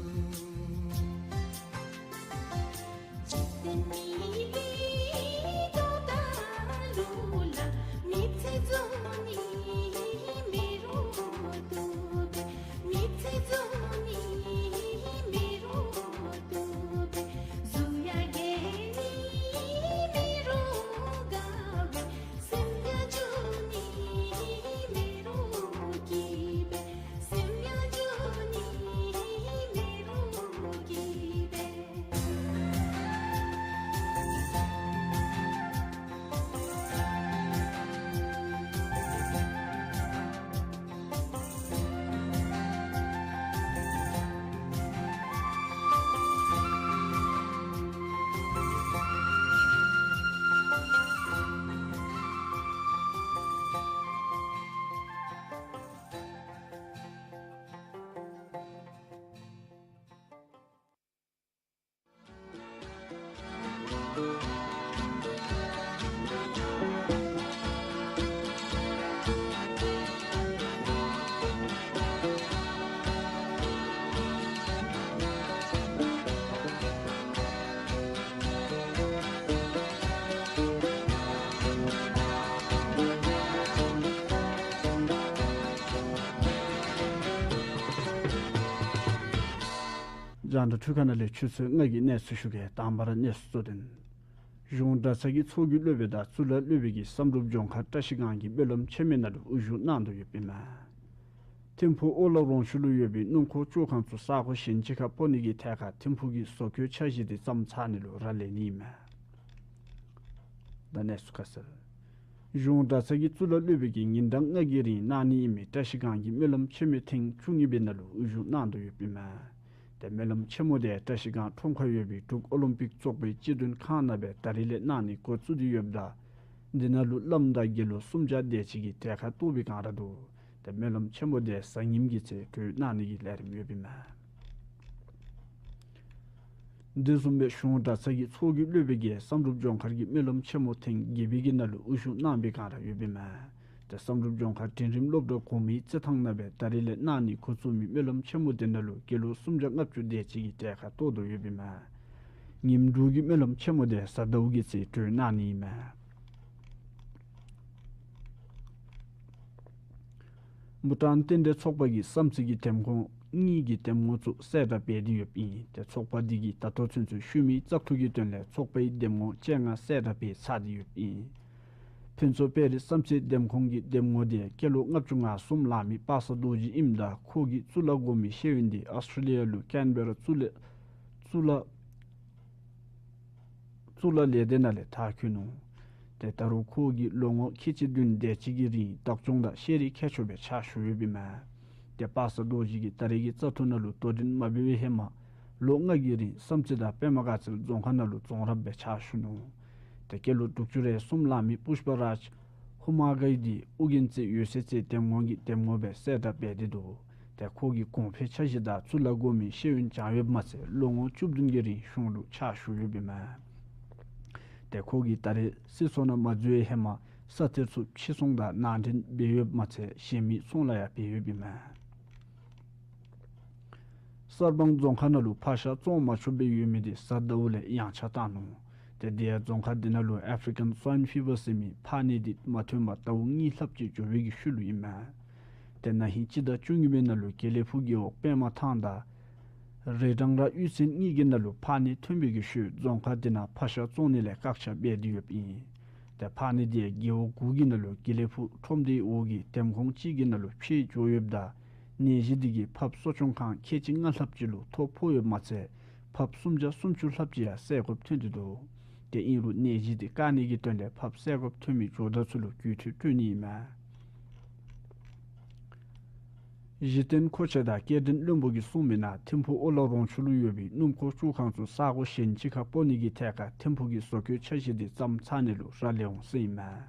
དང་ད་འཕྲུལ་ཁང་ནང་ལས་ཆུ་ཚོད་ལྔ་གི་གནས་ཚུལ་ཞུ་གེ། དང་པ་ར་གནས་ཚུལ་གཙོ་དོན། གཞུང་གྲྭ་ཚང་གི་ཚོགས་ཀྱི་སློབ་དཔོན་དང་གཙུག་ལག་སློབ་དཔོན་གྱིས་བསམ་གྲུབ་ལྗོངས་མཁར་བཀྲ་ཤིས་སྒང་གི་སྨོན་ལམ་ཆེན་མོའི་ནང་ལུ་དབུ་བཞུགས་གནང་དོ་ཡོདཔ་ཨིན་མས། ཐིམ་ཕུག་ཨོ་ལ་རོང་ཆུ་ལུ་ཡོད་པའི་སྣུམ་འཁོར་བཅོ་ཁང་ཚུ་ས་གོ་གཞན་ཅིག་ཁར་སྤོ་ནི་གི་ཐད་ཁར་ཐིམ་ཕུག་གི་བཟོ་བཀོད་འཆར་གཞི་དེ་བརྩམས་ཚར་ནི་ལུ་རག་ལས་ནི་ཨིན་མས། ད་གནས་ཚུལ་ཁ་གསལ། གཞུང་གྲྭ་ཚང་གི་གཙུག་ལག་སློབ་དཔོན་གྱིས་ཉིན་གྲངས་ལྔ་གི་རིང་གནང་ནི་ཨིན་མི་བཀྲ་ཤིས་སྒང་གི་སྨོན་ལམ་ཆེན་མོའི་ཐེངས་བཅུ་གཉིས་པའི་ནང་ལུ་དབུ་བཞུགས་གནང་དོ་ཡོདཔ་ཨིན་མས། ཏེ་སྨོན་ལམ་ཆེན་མོ་དེ་བཀྲ་ཤིས་སྒང་ཁྲོམ་ཁར་ཡོད་པའི་འབྲུག་ཨོ་ལིམ་པིག་ཚོགས་པའི་སྤྱི་མཐུན་ཁང་ནང་སྦེ་ད་རིས་ལས་གནང་ནི་འགོ་བཙུགས་ཏེ་ཡོདཔ་ད། འདི་ནང་ལུ་བླམ་དང་དགེ་སློང་སུམ་བརྒྱ་དེ་ཅིག་གིས་གྲལ་ཁར་གཏོགས་པའི་སྒང་ར་འདུག། ཏེ་སྨོན་ལམ་ཆེན་མོ་དེ་གཟའ་ཉིམ་གི་ཚེ་གྲོལ་གནང་ནི་གི་ལས་རིམ་ཡོདཔ་ཨིན་མས། དེ་བཟུམ་སྦེ་གཞུང་གྲྭ་ཚང་གི་ཚོགས་ཀྱི་སློབ་དཔོན་གྱིས་བསམ་གྲུབ་ལྗོངས་མཁར་གྱི་སྨོན་ལམ་ཆེན་མོ་ཐེངས་བརྒྱད་པའི་གི་ནང་ལུ་དབུ་བཞུགས་གནང་པའི་སྒང་ར་ཡོདཔ་ཨིན་མས། ཏེ་བསམ་གྲུབ་ལྗོངས་མཁར་འབྲིང་རིམ་སློབ་གྲྭ་གོང་མའི་རྩེད་ཐང་ནང་སྦེ་ད་རིས་ལས་གནང་ནི་འགོ་བཙུགས་མི་སྨོན་ལམ་ཆེན་མོ་དེ་ནང་ལུ་དགེ་སློང་སུམ་བརྒྱ་ལྔ་བཅུ་དེ་ཅིག་གིས་གྲལ་ཁར་གཏོགས་དོ་ཡོདཔ་ཨིན་མས། ཉིནམ་དྲུག་གི་སྨོན་ལམ་ཆེན་མོ་དེ་གཟའ་ཟླཝ་གི་ཚེ་གྲོལ་གནང་ནི་ཨིན་མས། བྷུ་ཊཱན་རྟེན་འབྲེལ་ཚོགས་པ་གིས་བསམ་རྩེ་གི་འདེམས་ཁོངས་གཉིས་ཀྱི་འདེམས་ངོ་ཚུ་གསལ་བསྒྲགས་འབད་དེ་ཡོདཔ་ཨིན། ཏེ་ཚོགས་པ་འདི་གིས་ད་ལྟོ་ཚུན་ཚོད་ཤུལ་མའི་བཙག་འཐུ་གི་དོན་ལས་ཚོགས་པའི་འདེམས་ངོ་བཅོ་ལྔ་གསལ་བསྒྲགས་འབད་ཚར་ཏེ་ཡོདཔ་ཨིན། ཕུན་ཚོགས་དཔལ་རི་བསམ་རྩེ་འདེམས་ཁོངས་ཀྱི་འདེམས་ངོ་དེ་སྐྱེས་ལོ་ལྔ་བཅུ་ང་གསུམ་ལང་མི་པ་སངས་རྡོ་རྗེ་ཨིནམ་ད་ཁོ་གི་གཙུག་ལག་སྒོམ་མི་ཤེས་ཡོན་དེ་ཨོསི་ཊྲེ་ལི་ཡ་ལུ་ཀེན་བེ་ར་གཙུག་ལག་གཙུག་ལག་གཙུག་ལག་ལས་སྡེ་ནང་ལས་མཐར་འཁྱོལ་ནུག། ཏེ་ད་རུང་ཁོ་གིས་ལོ་ངོ་ཁལ་གཅིག་བདུན་དེ་ཅིག་གི་རིང་བདག་སྐྱོང་དང་ཤེས་རིག་མཁས་མཆོག་སྦེ་ཕྱག་ཞུ་ཡོདཔ་ཨིན་མས། ཏེ་པ་སངས་རྡོ་རྗེ་གིས་ད་རེས་ཀྱི་བཙག་འཐུ་ནང་ལུ་དོ་འགྲན་མ་འབད་བའི་ཧེ་མ་ལོ་ལྔ་གི་རིང་བསམ་རྩེ་དང་པདྨ་དགའ་ཚལ་རྫོང་ཁག་ནང་ལུ་རྫོང་རབ་སྦེ་ཕྱག་ཞུ་ནུག། ཏེ་སྐྱེས་ལོ་དྲུག་ཅུ་རེ་གསུམ་ལང་མི་པུཤ་པ་རཱཇ་ཧུ་མ་གྷའི་དེ་ཨོ་རྒྱན་རྩེ་འོད་གསལ་རྩེ་འདེམས་ངོ་གི་འདེམས་ངོ་སྦེ་གསལ་བསྒྲགས་འབད་དེ་འདུག། ཏེ་ཁོ་གིས་གོང་འཕེལ་འཆར་གཞི་དང་གཙུག་ལག་སྒོམ་མི་ཤེས་ཡོན་སྦྱང་ཡོདཔ་མ་ཚད་ལོ་ངོ་བཅུ་བདུན་གྱི་རིང་གཞུང་ལུ་ཕྱག་ཞུ་ཡོདཔ་ཨིན་མས། ཏེ་ཁོ་གིས་ད་རེས་སྲིད་ཚོགས་ནང་མ་འཛུལ་བའི་ཧེ་མ་ས་གཏེར་ཚུ་ཕྱིར་ཚོང་དང་ནང་འདྲེན་འབད་ཡོདཔ་མ་ཚད་གཞན་མི་ཚོང་ལཱ་ཡང་འབད་ཡོདཔ་ཨིན་མས། གསར་སྤང་རྫོང་ཁག་ནང་ལུ་ཕག་ཤ་བཙོང་མ་ཆོགཔ་སྦེ་ཡོད་མི་དེ་གཟའ་ཟླཝ་ལས་ཡངས་ཆག་བཏང་ནུག། ཏེ་དེ་ཡང་རྫོང་ཁག་དེ་ནང་ལུ་ཨེཕ་རི་ཀཱན་སཝའིན་ཕི་བར་ཟེར་མི་ཕག་ནད་དེ་མ་ཐོན་པར་ཟླཝ་གཉིས་ལྷགཔ་ཅིག་འགྱོ་བའི་གི་ཤུལ་ལུ་ཨིན་མས། ཏེ་ན་ཧིང་སྤྱི་ཟླ་བཅུ་གཉིས་པའི་ནང་ལུ་དགེ་ལེགས་ཕུག་རྒེད་འོག་པདྨ་ཐང་དང་རི་བྲང་ར་གཡུས་ཚན་གཉིས་ཀྱི་ནང་ལུ་ཕག་ནད་ཐོན་པའི་གི་ཤུལ་རྫོང་ཁག་དེ་ནང་ཕག་ཤ་བཙོང་ནི་ལས་བཀག་ཆ་འབད་དེ་ཡོདཔ་ཨིན། ཏེ་ཕག་ནད་དེ་རྒེད་འོག་དགུ་གི་ནང་ལུ་དགེ་ལེགས་ཕུག་ཁྲོམ་སྡེའི་འོག་གི་འདེམས་ཁོངས་གཅིག་གི་ནང་ལུ་འཕེལ་འགྱོ་ཡོདཔ་ད་ནད་གཞི་དེ་གིས་ཕགཔ་གསོ་སྐྱོང་ཁང་ཁལ་གཅིག་ལྔ་ལྷགཔ་ཅིག་ལུ་ཐོ་ཕོག་ཡོདཔ་མ་ཚད་ཕགཔ་སུམ་བརྒྱ་སུམ་ཅུ་ལྷགཔ་ཅིག་ཡང་བསད་དགོཔ་ཐོན་ཏེ་འདུག། ཏེ་ཨིན་རུང་ནད་གཞི་དེ་བཀག་ནི་གི་དོན་ལས་ཕགཔ་བསད་དགོཔ་ཐོན་མི་ཇོ་བདག་ཚུ་ལུ་རྒུད་འཐུས་སྤྲོད་ནི་ཨིན་མས། གཞི་རྟེན་མཁོ་ཆས་དང་སྐྱེལ་འདྲེན་བློན་པོ་གིས་གསུངས་མི་ནང་ཐིམ་ཕུག་ཨོ་ལ་རོང་ཆུ་ལུ་ཡོད་པའི་སྣུམ་འཁོར་བཅོ་ཁང་ཚུ་ས་གོ་གཞན་ཅིག་ཁར་སྤོ་ནི་གི་ཐད་ཁར་ཐིམ་ཕུག་གི་བཟོ་བཀོད་འཆར་གཞི་དེ་བརྩམས་ཚར་ནི་ལུ་རག་ལས་འོང་ཟེར་ཨིན་མས།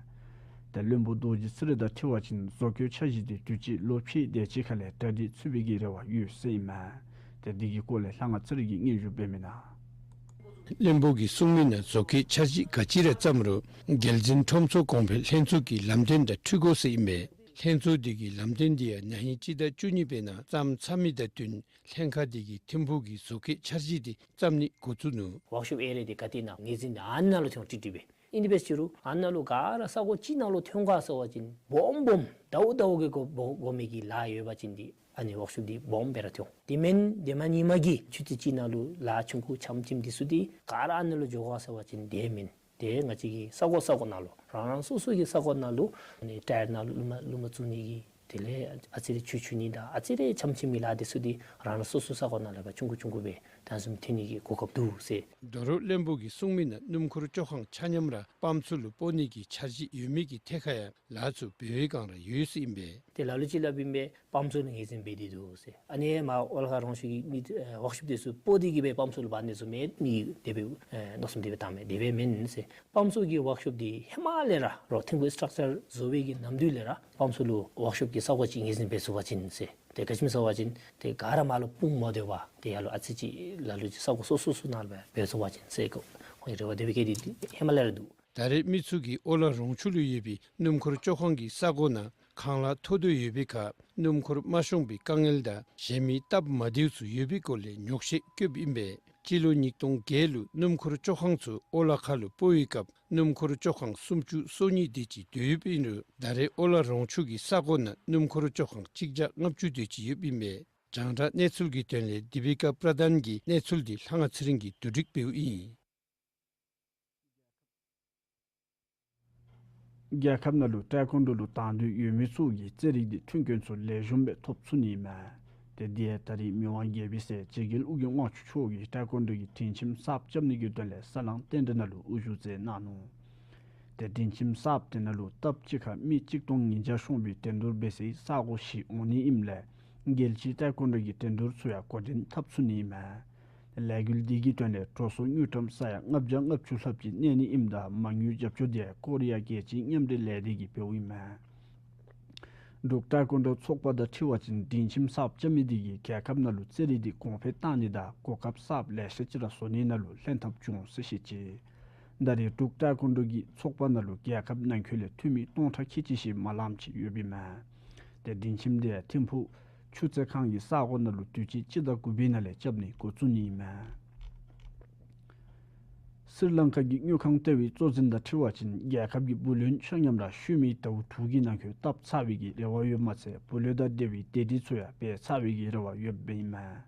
ཏེ་བློན་པོ་རྡོ་རྗེ་ཚེ་རིང་དང་འཁྲིལ་བ་ཅིན་བཟོ་བཀོད་འཆར་གཞི་དེ་དུས་ཅི་ལོ་ཕྱེད་དེ་ཅིག་ཁ་ལས་གྲ་སྒྲིག་ཚུད་པའི་གི་རེ་བ་ཡོད་ཟེར་ཨིན་མས། ཏེ་འདི་གི་སྐོར་ལས་ལྷ་དབང་ཚེ་རིང་གིས་སྙན་ཞུ་འབད་མི་ནང་། བློན་པོ་གིས་གསུངས་མི་ནང་བཟོ་བཀོད་འཆར་གཞི་ག་ཅི་ར་བརྩམས་རུང་རྒྱལ་འཛིན་ཁྲོམ་ཚོགས་གོང་འཕེལ་ལྷན་ཚོགས་ཀྱི་ལམ་སྟོན་དང་འཁྲིལ་དགོ་ཟེར་ཨིན་པས། ལྷན་ཚོགས་དེ་གི་ལམ་སྟོན་དེ་ཡང་ན་ཧིང་སྤྱི་ཟླ་བཅུ་གཉིས་པའི་ནང་བརྩམས་ཚར་མི་དང་བསྟུན་ལྷན་ཁག་དེ་གིས་ཐིམ་ཕུག་གི་བཟོ་བཀོད་འཆར་གཞི་དེ་བརྩམས་ནི་འགོ་བཙུགས་ནུག། ཝརཀ་ཤོབ་ཨེ་རི་ཡ་དེ་ག་ཏེ་ཨིན་ན་ངོས་འཛིན་དེ་ཨ་ནཱ་ལུ་ཐོན་ཏེ་འདུག་པས། ཨིན་དེ་འབད་རུང་ཨ་ནཱ་ལུ་ག་ར་ས་གོ་ཅིག་ནང་ལུ་ཐོན་ག་ཟེར་བ་ཅིན་སྦོམ་སྦོམ་ཟླཝ་ཟླཝ་གི་སྒོ་སྒོ་མི་གི་ལཱ་ཡོད་པ་ཅིན་དེ་ཨ་ནི་ཝརཀ་ཤོབ་དེ་སྦོམ་སྦེ་ར་ཐོན། དེ་མེན་དེ་མ་ཉིནམ་གི་ཆུ་ཚོད་གཅིག་ནང་ལུ་ལཱ་ཆུང་ཀུ་ཆམ་ཆིམ་དེ་ཚུ་དེ་ག་ར་ཨ་ནཱ་ལུ་འགྱོ་ག་ཟེར་བ་ཅིན་དེ་མེན། དེ་ང་བཅས་ཀྱི་ས་གོ་ས་གོ་ནང་ལུ་རང་རང་སོ་སོ་གི་ས་གོ་ནང་ལུ་ཨ་ནི་ཊ་ཡར་ནང་ལུ་རླུང་མ་རླུང་མ་བཙུགས་ནི་གི་དེ་ལས་ཨ་ཙི་རེ་ཆུ་འཁྱུ་ནི་དང་ཨ་ཙི་རེ་ཆམ་ཆིམ་མི་ལཱ་དེ་ཚུ་དེ་རང་རང་སོ་སོ་ས་གོ་ནང་ལས་ཕར་ཆུང་ཀུ་ཆུང་ཀུ་སྦེ་ད་བཟུམ་ཐོན་ནི་གི་གོ་སྐབས་འདུག་ཟེར། ད་རུང་བློན་པོ་གིས་གསུངས་མི་ནང་སྣུམ་འཁོར་བཅོ་ཁང་ཆ་མཉམ་ར་སྤམ་ཚུ་ལུ་སྤོ་ནི་གི་འཆར་གཞི་ཡོད་མི་གི་ཐད་ཁར་ཡང་ལཱ་ཚུ་འབད་བའི་བསྒང་ར་ཡོད་ཟེར་ཨིན་པས། ཏེ་ལ་ལུ་ཅིག་སླབ་ཨིན་པས། སྤམ་ཚུ་ལུ་ངོས་འཛིན་འབད་དེ་འདུག་ཟེར། ཨ་ནི་མར་ཨོ་ལ་ཁ་རོང་ཆུ་གི་མི་ཨེ་ཝརཀ་ཤོབ་དེ་ཚུ་སྤོ་སྟེ་གི་སྦེ་སྤམ་ཚུ་ལུ་འབག་ནི་ཚུ་མེད་ནི་དེ་སྦེ་ཨེ་མནོ་བསམ་དེ་སྦེ་བཏངམ་མས། དེ་སྦེ་མེན་ཟེར། སྤམ་ཚུ་གི་ཝརཀ་ཤོབ་དེ་ཧེ་མ་ལས་ར་རོགས་ཐིམ་ཕུག་སི་ཊག་ཅར་བཟོ་བའི་གི་ནམ་དུས་ལས་ར་སྤམ་ཚུ་ལུ་ཝརཀ་ཤོབ་ཀྱི་ས་གོ་ཅིག་ངོས་འཛིན་འབད་ཚུགས་པ་ཅིན་ཟེར། ཏེ་ག་ཅི་སྨོ་ཟེར་བ་ཅིན་ཏེ་ག་ར་མར་ལུ་སྤུངས་མ་སྡོད་པར་ཏེ་ཡར་ལུ་ཨ་ཙི་ཅིག་ལ་ལུ་ཅིག་ས་གོ་སོ་སོ་སོ་ནང་ལུ་སྦེ་འབད་ཚུགས་པ་ཅིན་ཟེར་ཁོ་ཁོང་གི་རེ་བ་དེ་སྦེ་བསྐྱེད་དེ་ཧེ་མ་ལས་ར་འདུག། ད་རེས་མི་ཚུ་གིས་ཨོ་ལ་རོང་ཆུ་ལུ་ཡོད་པའི་སྣུམ་འཁོར་བཅོ་ཁང་གི་ས་གོ་ནང་ཁང་གླ་མཐོ་དོ་ཡོད་པའི་ཁར་སྣུམ་འཁོར་མ་ཤོང་པའི་དཀའ་ངལ་དང་གཞན་མི་སྟབས་མ་བདེཝ་ཚུ་ཡོད་པའི་སྐོར་ལས་ཉོགས་བཤད་བཀོདཔ་ཨིན་པས། སྤྱི་ལོ་ཉིས་སྟོང་བརྒྱད་ལུ་སྣུམ་འཁོར་བཅོ་ཁང་ཚུ་ཨོ་ལ་ཁ་ལུ་སྤོ་བའི་སྐབས་སྣུམ་འཁོར་བཅོ་ཁང་སུམ་ཅུ་སོ་གཉིས་དེ་ཅིག་སྡོད་ཡོདཔ་ཨིན་རུང་ད་རེས་ཨོ་ལ་རོང་ཆུ་གི་ས་གོ་ནང་སྣུམ་འཁོར་བཅོ་ཁང་གཅིག་བརྒྱ་ལྔ་བཅུ་དེ་ཅིག་ཡོདཔ་ཨིན་པས། རྒྱང་བསྒྲགས་གནས་ཚུལ་གྱི་དོན་ལས་དི་པི་ཀ་པྲ་དཱན་གྱི་གནས་ཚུལ་འདི་ལྷ་དབང་ཚེ་རིང་གིས་བསྡུ་སྒྲིག་འབདཝ་ཨིན། རྒྱལ་ཁབ་ནང་ལུ་ཏའེ་ཀོན་ཌོ་ལུ་དང་འདོད་ཡོད་མི་ཚུ་གིས་རྩེད་རིགས་འདི་མཐུན་རྐྱེན་ཚུ་ལེགས་ཤོམ་སྦེ་ཐོབ་ཚུགས་ནི་མས། ཏེ་འདི་ཡང་ད་རེས་མི་དབང་རྒྱལ་པོའི་སྲས་རྗེ་རྒྱལ་ཨོ་རྒྱན་དབང་ཕྱུག་མཆོག་གིས་ཏའེ་ཀོན་ཌོ་གི་སྒྲིང་ཁྱིམ་གསརཔ་རྐྱབ་ནི་གི་དོན་ལས་ས་ལང་རྟེན་འབྲེལ་ནང་ལུ་དབུ་བཞུགས་མཛད་གནང་ནུག། ཏེ་སྒྲིང་ཁྱིམ་གསརཔ་དེ་ནང་ལུ་སྟབས་གཅིག་ཁར་མི་གཅིག་སྟོང་ཉིས་བརྒྱ་ཤོང་པའི་འགྲན་བསྡུར་འབད་སའི་ས་གོ་བཞི་འོང་ནི་ཨིནམ་ལས་རྒྱལ་སྤྱིའི་ཏའེ་ཀོན་ཌོ་གི་འགྲན་བསྡུར་ཚུ་ཡང་འགོ་འདྲེན་འཐབ་ཚུགས་ནི་མས། ལས་འགུལ་འདི་གི་དོན་ལས་འགྲོ་སོང་དངུལ་ཀྲམ་ས་ཡ་ལྔ་བརྒྱ་ལྔ་བཅུ་ལྷགཔ་ཅིག་གནས་ནི་ཨིནམ་ད་མ་དངུལ་རྒྱབ་སྐྱོར་འདི་ཡང་ཀོ་རི་ཡ་རྒྱལ་སྤྱིའི་མཉམ་འབྲེལ་ལས་སྡེ་གིས་འབདཝ་ཨིན་མས། འབྲུག་ཏའེ་ཀོན་ཌོ་ཚོགས་པ་དང་འཁྲིལ་བ་ཅིན་སྒྲིང་ཁྱིམ་གསརཔ་རྐྱབ་མི་འདི་གིས་རྒྱལ་ཁབ་ནང་ལུ་རྩེད་རིགས་འདི་གོང་འཕེལ་བཏང་ནི་དང་གོ་སྐབས་གསརཔ་ལེ་ཤ་ཅིག་ར་བཟོ་ནི་ནང་ལུ་ལྷན་ཐབས་འབྱུང་ཟེར་བཤད་ཅི། ད་རེས་འབྲུག་ཏའེ་ཀོན་ཌོ་གི་ཚོགས་པ་ནང་ལུ་རྒྱལ་ཁབ་ནང་འཁོད་ལས་འཐུས་མི་སྟོང་ཕྲག་ཁལ་གཅིག་ཤུལ་མ་ལངམ་ཅིག་ཡོདཔ་ཨིན་མས། ཏེ་སྒྲིང་ཁྱིམ་འདི་ཐིམ་ཕུག་ཆུ་རྩེ་ཁང་གི་ས་གོ་ནང་ལུ་དུས་ཅི་སྤྱི་ཟླ་དགུ་པའི་ནང་ལས་རྐྱབ་ནི་འགོ་བཙུགས་ནི་ཨིན་མས། སི་རི་ལང་ཀ་གི་དངུལ་ཁང་ལྟེ་བའི་གཙོ་འཛིན་དང་འཁྲིལ་བ་ཅིན་རྒྱལ་ཁབ་ཀྱི་བུ་ལོན་ཆ་མཉམ་ར་ཤུལ་མའི་ཟླཝ་དྲུག་གི་ནང་འཁོད་བཏབ་ཚར་བའི་གི་རེ་བ་ཡོདཔ་མ་ཚད་བུ་ལོན་དང་འབྲེལ་བའི་དེ་དེ་ཚུ་ཡང་འབད་ཚར་བའི་གི་རེ་བ་ཡོདཔ་ཨིན་མས།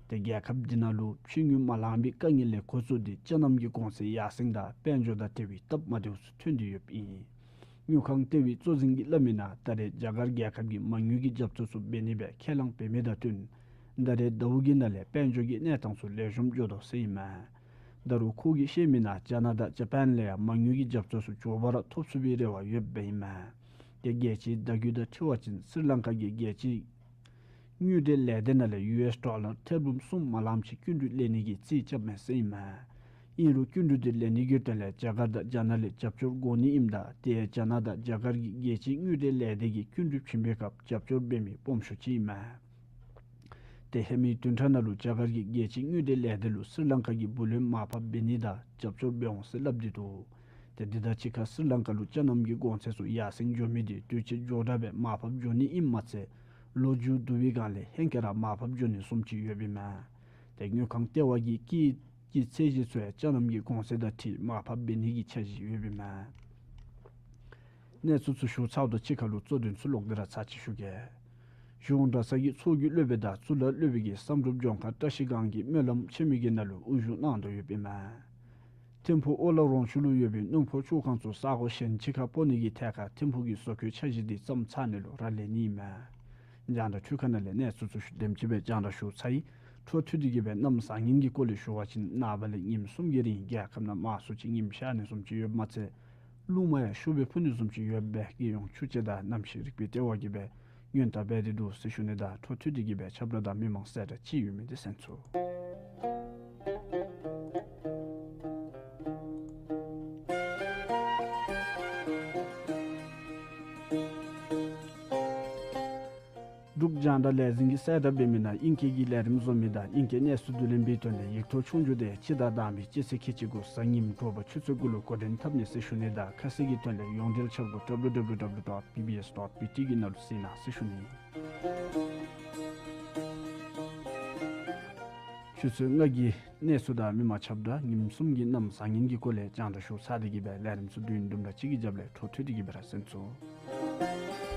ཏེ་རྒྱལ་ཁབ་འདི་ནང་ལུ་ཕྱི་དངུལ་མ་ལང་པའི་དཀའ་ངལ་ལས་འགོ་བཙུགས་ཏེ་ཅ་ནམ་གྱི་གོང་ཚད་ཡར་སེང་དང་དཔལ་འབྱོར་དང་འབྲེལ་བའི་སྟབས་མ་བདེཝ་ཚུ་ཐོན་ཏེ་ཡོདཔ་ཨིན། དངུལ་ཁང་ལྟེ་བའི་གཙོ་འཛིན་གྱིས་སླབ་མིའི་ནང་ད་རེས་རྒྱ་གར་རྒྱལ་ཁབ་ཀྱིས་མ་དངུལ་གྱི་རྒྱབ་སྐྱོར་ཚུ་འབད་ནི་སྦེ་ཁས་བླངས་འབད་མི་དང་བསྟུན་ད་རེས་ཟླཝ་གི་ནང་ལས་དཔལ་འབྱོར་གྱི་གནས་སྟངས་ཚུ་ལེགས་ཤོམ་འགྱོ་དོ་ཟེར་ཨིན་མས། ད་རུང་ཁོ་གིས་བཤད་མིའི་ནང་རྒྱ་ནག་དང་ཇ་པཱན་ལས་ཡང་མ་དངུལ་གྱི་རྒྱབ་སྐྱོར་ཚུ་མགྱོགས་པ་ར་ཐོབ་ཚུགས་པའི་རེ་བ་ཡོདཔ་ཨིན་མས། ཏེ་རྒྱལ་སྤྱིའི་བརྡ་བརྒྱུད་དང་འཁྲིལ་བ་ཅིན་སི་རི་ལང་ཀ་གི་རྒྱལ་སྤྱིའི་དངུལ་འབྲེལ་ལས་སྡེ་ནང་ལས་ཡུ་ཨེསི་ཌོ་ལར་ཐེར་འབུམ་གསུམ་མ་ལངམ་ཅིག་སྐྱིན་འགྲུལ་ལེན་ནི་གི་རྩིས་རྐྱབ་མས་ཟེར་ཨིན་མས། ཨིན་རུང་སྐྱིན་འགྲུལ་འདི་ལེན་ནི་གི་དོན་ལས་རྒྱ་གར་དང་རྒྱ་ནག་ལས་རྒྱབ་སྐྱོར་དགོ་ནི་ཨིནམ་ད་དེ་ཡང་རྒྱ་ནག་དང་རྒྱ་གར་གྱི་རྒྱལ་སྤྱིའི་དངུལ་འབྲེལ་ལས་སྡེ་གིས་སྐྱིན་འགྲུལ་བྱིན་པའི་སྐབས་རྒྱབ་སྐྱོར་འབད་མི་སྦོམ་ཤོས་ཅིག་ཨིན་མས། ཏེ་ཧེ་མའི་བདུན་ཕྲག་ནང་ལུ་རྒྱ་གར་གྱི་རྒྱལ་སྤྱིའི་དངུལ་འབྲེལ་ལས་སྡེ་ལུ་སི་རི་ལང་ཀ་གི་བུ་ལོན་མར་ཕབ་འབད་ནི་དང་རྒྱབ་སྐྱོར་འབད་འོང་ཟེར་སླབ་སྟེ་འདུག། ཏེ་འདི་དང་གཅིག་ཁར་སི་རི་ལང་ཀ་ལུ་ཅ་ནམ་གྱི་གོང་ཚད་ཚུ་ཡར་སེང་འགྱོ་མི་འདི་དུས་ཅི་མགྱོགས་དྲགས་སྦེ་མར་ཕབ་འགྱོ་ནི་ཨིནམ་མ་ཚད་ལོ་མཇུག་བསྡུ་བའི་སྒང་ལས་ཧེང་སྐལ་ར་མར་ཕབ་འགྱོ་ནི་བཟུམ་ཅིག་ཡོདཔ་ཨིན་མས། ཏེ་དངུལ་ཁང་ལྟེ་བ་གིས་སྐྱེད་ཀྱི་ཚད་གཞི་ཚུ་ཡང་ཅ་ནམ་གྱི་གོང་ཚད་དང་འཁྲིལ་མར་ཕབ་འབད་ནི་གི་འཆར་གཞི་ཡོདཔ་ཨིན་མས། གནས་ཚུལ་ཚུ་ཞུ་ཚརཝ་དང་གཅིག་ཁར་ལུ་གཙོ་དོན་ཚུ་ལོག་སྟེ་ར་ཚར་ཅིག་ཞུ་གེ། གཞུང་གྲྭ་ཚང་གི་ཚོགས་བརྒྱུད་སློབ་དཔོན་དང་གཙུག་ལག་སློབ་དཔོན་གྱིས་བསམ་གྲུབ་ལྗོངས་མཁར་བཀྲ་ཤིས་སྒང་གི་སྨོན་ལམ་ཆེན་མོའི་གི་ནང་ལུ་དབུ་བཞུགས་གནང་དོ་ཡོདཔ་ཨིན་མས། ཐིམ་ཕུག་ཨོ་ལ་རོང་ཆུ་ལུ་ཡོད་པའི་སྣུམ་འཁོར་བཅོ་ཁང་ཚུ་ས་གོ་གཞན་ཅིག་ཁར་སྤོ་ནི་གི་ཐད་ཁར་ཐིམ་ཕུག་གི་བཟོ་བཀོད་འཆར་གཞི་འདི་བརྩམས་ཚར་ནི་ལུ་རག་ལས་ནི་ཨིན་མས། རྒྱང་བསྒྲགས་འཕྲུལ་ཁང་ནང་ལས་གནས་ཚུལ་ཚུ་ཞུ་དེམ་ཅིག་སྦེ་རྒྱང་བསྒྲགས་ཞུ་ཚར་ཡི། འཕྲོ་མཐུད་དེ་གི་སྦེ་གནམ་བཟང་ངན་གྱི་སྐོར་ལས་ཞུ་བ་ཅིན་ནངས་པ་ལས་ཉིནམ་གསུམ་གྱི་རིང་རྒྱལ་ཁབ་ནང་མང་སུ་ཅིག་ཉིམ་ཤར་ནི་བཟུམ་ཅིག་ཡོདཔ་མ་ཚད་རླུང་མ་ཡང་ཤུགས་སྦེ་འཕུ་ནི་བཟུམ་ཅིག་ཡོདཔ་སྦེ་རྒྱལ་ཡོངས་ཆུ་དཔྱད་དང་གནམ་གཤིས་རིག་པའི་ལྟེ་བ་གིས་སྦེ་སྔོན་བརྡ་འབད་དེ་འདུག་ཟེར་ཞུ་ནི་དང་འཕྲོ་མཐུད་དེ་གི་སྦེ་ཁྱབ་བསྒྲགས་དང་མི་མང་གསལ་བསྒྲགས་ཅིག་ཡོད་མི་འདི་གསན་ཚུགས། འབྲུག་རྒྱང་བསྒྲགས་ལས་འཛིན་གྱིས་གསལ་བསྒྲགས་འབད་མི་ནང་ཨིང་སྐད་ཀྱི་ལས་རིམ་བཟོ་མི་དང་ཨིང་སྐད་གནས་ཚུལ་བསྡུ་ལེན་འབད་དོན་ལས་ཡིག་ཐོག་ཆོས་རྒྱུགས་དེ་སྤྱི་ཟླ་དང་པའི་སྤྱི་ཚེས་ཁལ་གཅིག་དགུ་གཟའ་ཉིམ་དྲོ་པ་ཆུ་ཚོད་དགུ་ལུ་འགོ་འདྲེན་འཐབ་ནི་ཟེར་ཞུ་ནི་དང་ཁ་གསལ་གྱི་དོན་ལས་ཡོངས་འབྲེལ་འཆར་སྒོ་W W W dot B B S dot B T གི་ནང་ལུ་གཟིགས་གནང་ཟེར་ཞུ་ནི། ཆུ་ཚོད་ལྔ་གི་གནས་ཚུལ་དང་མི་མང་ཁྱབ་བསྒྲགས་ཉིནམ་གསུམ་གྱི་གནམ་བཟང་ངན་གྱི་སྐོར་ལས་རྒྱང་བསྒྲགས་ཞུ་ཚར་ཏེ་གི་སྦེ་ལས་རིམ་ཚུ་བདུན་དུམ་གྲ་གཅིག་གི་རྒྱབ་ལས་འཕྲོ་མཐུད་དེ་གི་སྦེ་ར་གསན་ཚུགས།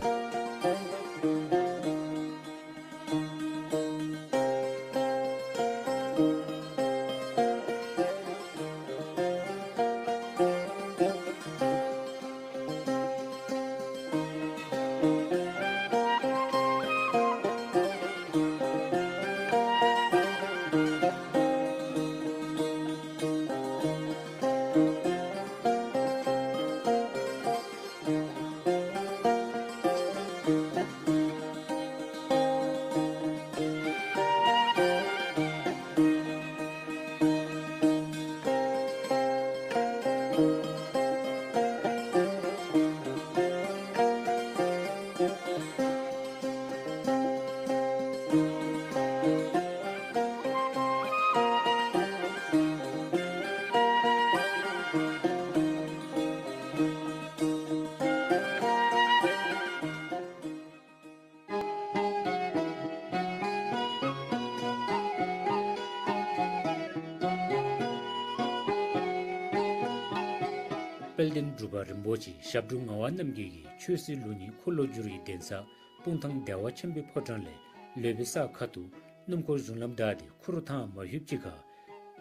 དཔལ་ལྡན་འབྲུག་པ་རིན་པོ་ཆེ་ཞབས་དྲུང་ངག་དབང་རྣམ་རྒྱལ་གྱི་ཆོས་སྲིད་ལུགས་གཉིས་འཁོར་ལོ་བསྒྱུར་བའི་གདན་ས་སྤུངས་ཐང་བདེ་བ་ཆེན་པོའི་ཕོ་བྲང་ལས་ ལོ་པའི་ས་ཁ་ཐུག་སྣུམ་འཁོར་གཞུང་ལམ་བདའ་སྟེ་ཁུ་རུ་ཐང་མ་ལྷོདཔ་ཅིག་ཁར་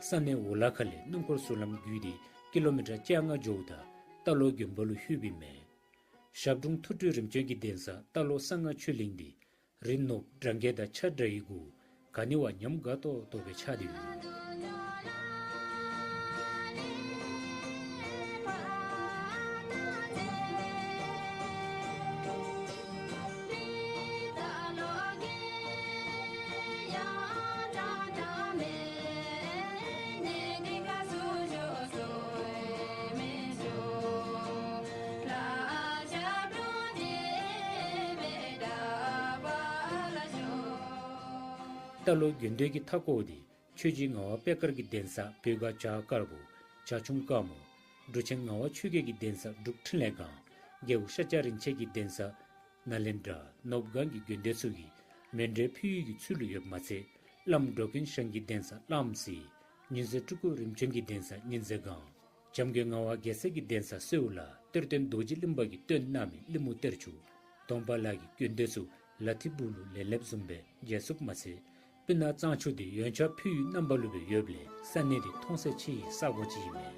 ས་གནས་འོ་ལ་ཁ་ལས་སྣུམ་འཁོར་གཞུང་ལམ་བརྒྱུད་དེ་ཀི་ལོ་མི་ཊར་བཅོ་ལྔ་འགྱོཝ་ད་རྟ་ལོག་དགོན་པ་ལུ་ལྷོདཔ་ཨིན་མས། ཞབས་དྲུང་ཐུགས་སྤྲུལ་རིམ་བྱོན་གྱི་གདན་ས་རྟ་ལོག་གསང་སྔགས་ཆོས་གླིང་འདི་རི་ནོར་བུ་སྦྲང་རྒྱས་དང་ཆ་འདྲ་བའི་གུ་ག་ནི་བ་ཉམས་དགའ་ཏོག་ཏོ་སྦེ་ཆགས་ཏེ་ཡོད། རྟ་ལོག་དགོན་སྡེ་གི་མཐའ་སྐོར་འདི་ཆོས་རྗེ་ངག་དབང་པད་དཀར་གྱི་གདན་ས་བོད་སྒར་བྱ་དཀར་པོ་བྱ་ཁྱུང་དཀར་མོ། འབྲུག་ཆེན་ངག་དབང་ཆོས་རྒྱལ་གྱི་གདན་ས་འབྲུག་འཕྲིན་ལས་སྒང་། རྒྱལ་པོ་ཤཱཀྱ་རིན་ཆེན་གྱི་གདན་ས་ནཱ་ལེནྡྲ་ནོར་བུ་སྒང་གི་དགོན་སྡེ་ཚུ་གིས་མཎྜལ་ཕུལ་ཡུལ་གྱི་ཚུལ་ལུ་ཡོདཔ་མ་ཚད་བླམ་འགྲོ་མགོན་ཞང་གི་གདན་ས་བླམ་གཟི། ཉི་ཟེར་སྤྲུལ་སྐུ་རིམ་བྱོན་གྱི་གདན་ས་ཉི་ཟེར་སྒང་། བྱམས་མགོན་ངག་དབང་རྒྱལ་མཚན་གྱི་གདན་ས་སེའུ་ལ། གཏེར་སྟོན་རྡོ་རྗེ་གླིང་པ་གིས་བཏོན་གནང་མི་གླིང་མུ་གཏེར་ཆུ། གདོང་པ་ལ་གི་དགོན་སྡེ་ཚུ་ལ་ཐིབ་སྦུག་ལུ་ལེབ་ལེབ་བཟུམ་སྦེ་མཇལ་ཚུགསཔ་མ་ཚད་སྤུ་ན་གཙང་ཆུ་འདི་ཡོན་ཆབ་ཕུལ་ཡུལ་རྣམ་པ་ལུ་སྦེ་ཡོདཔ་ལས་ས་གནས་འདི་མཐོང་ཚད་ཆེ་བའི་ས་གོ་ཅིག་ཨིན་མས།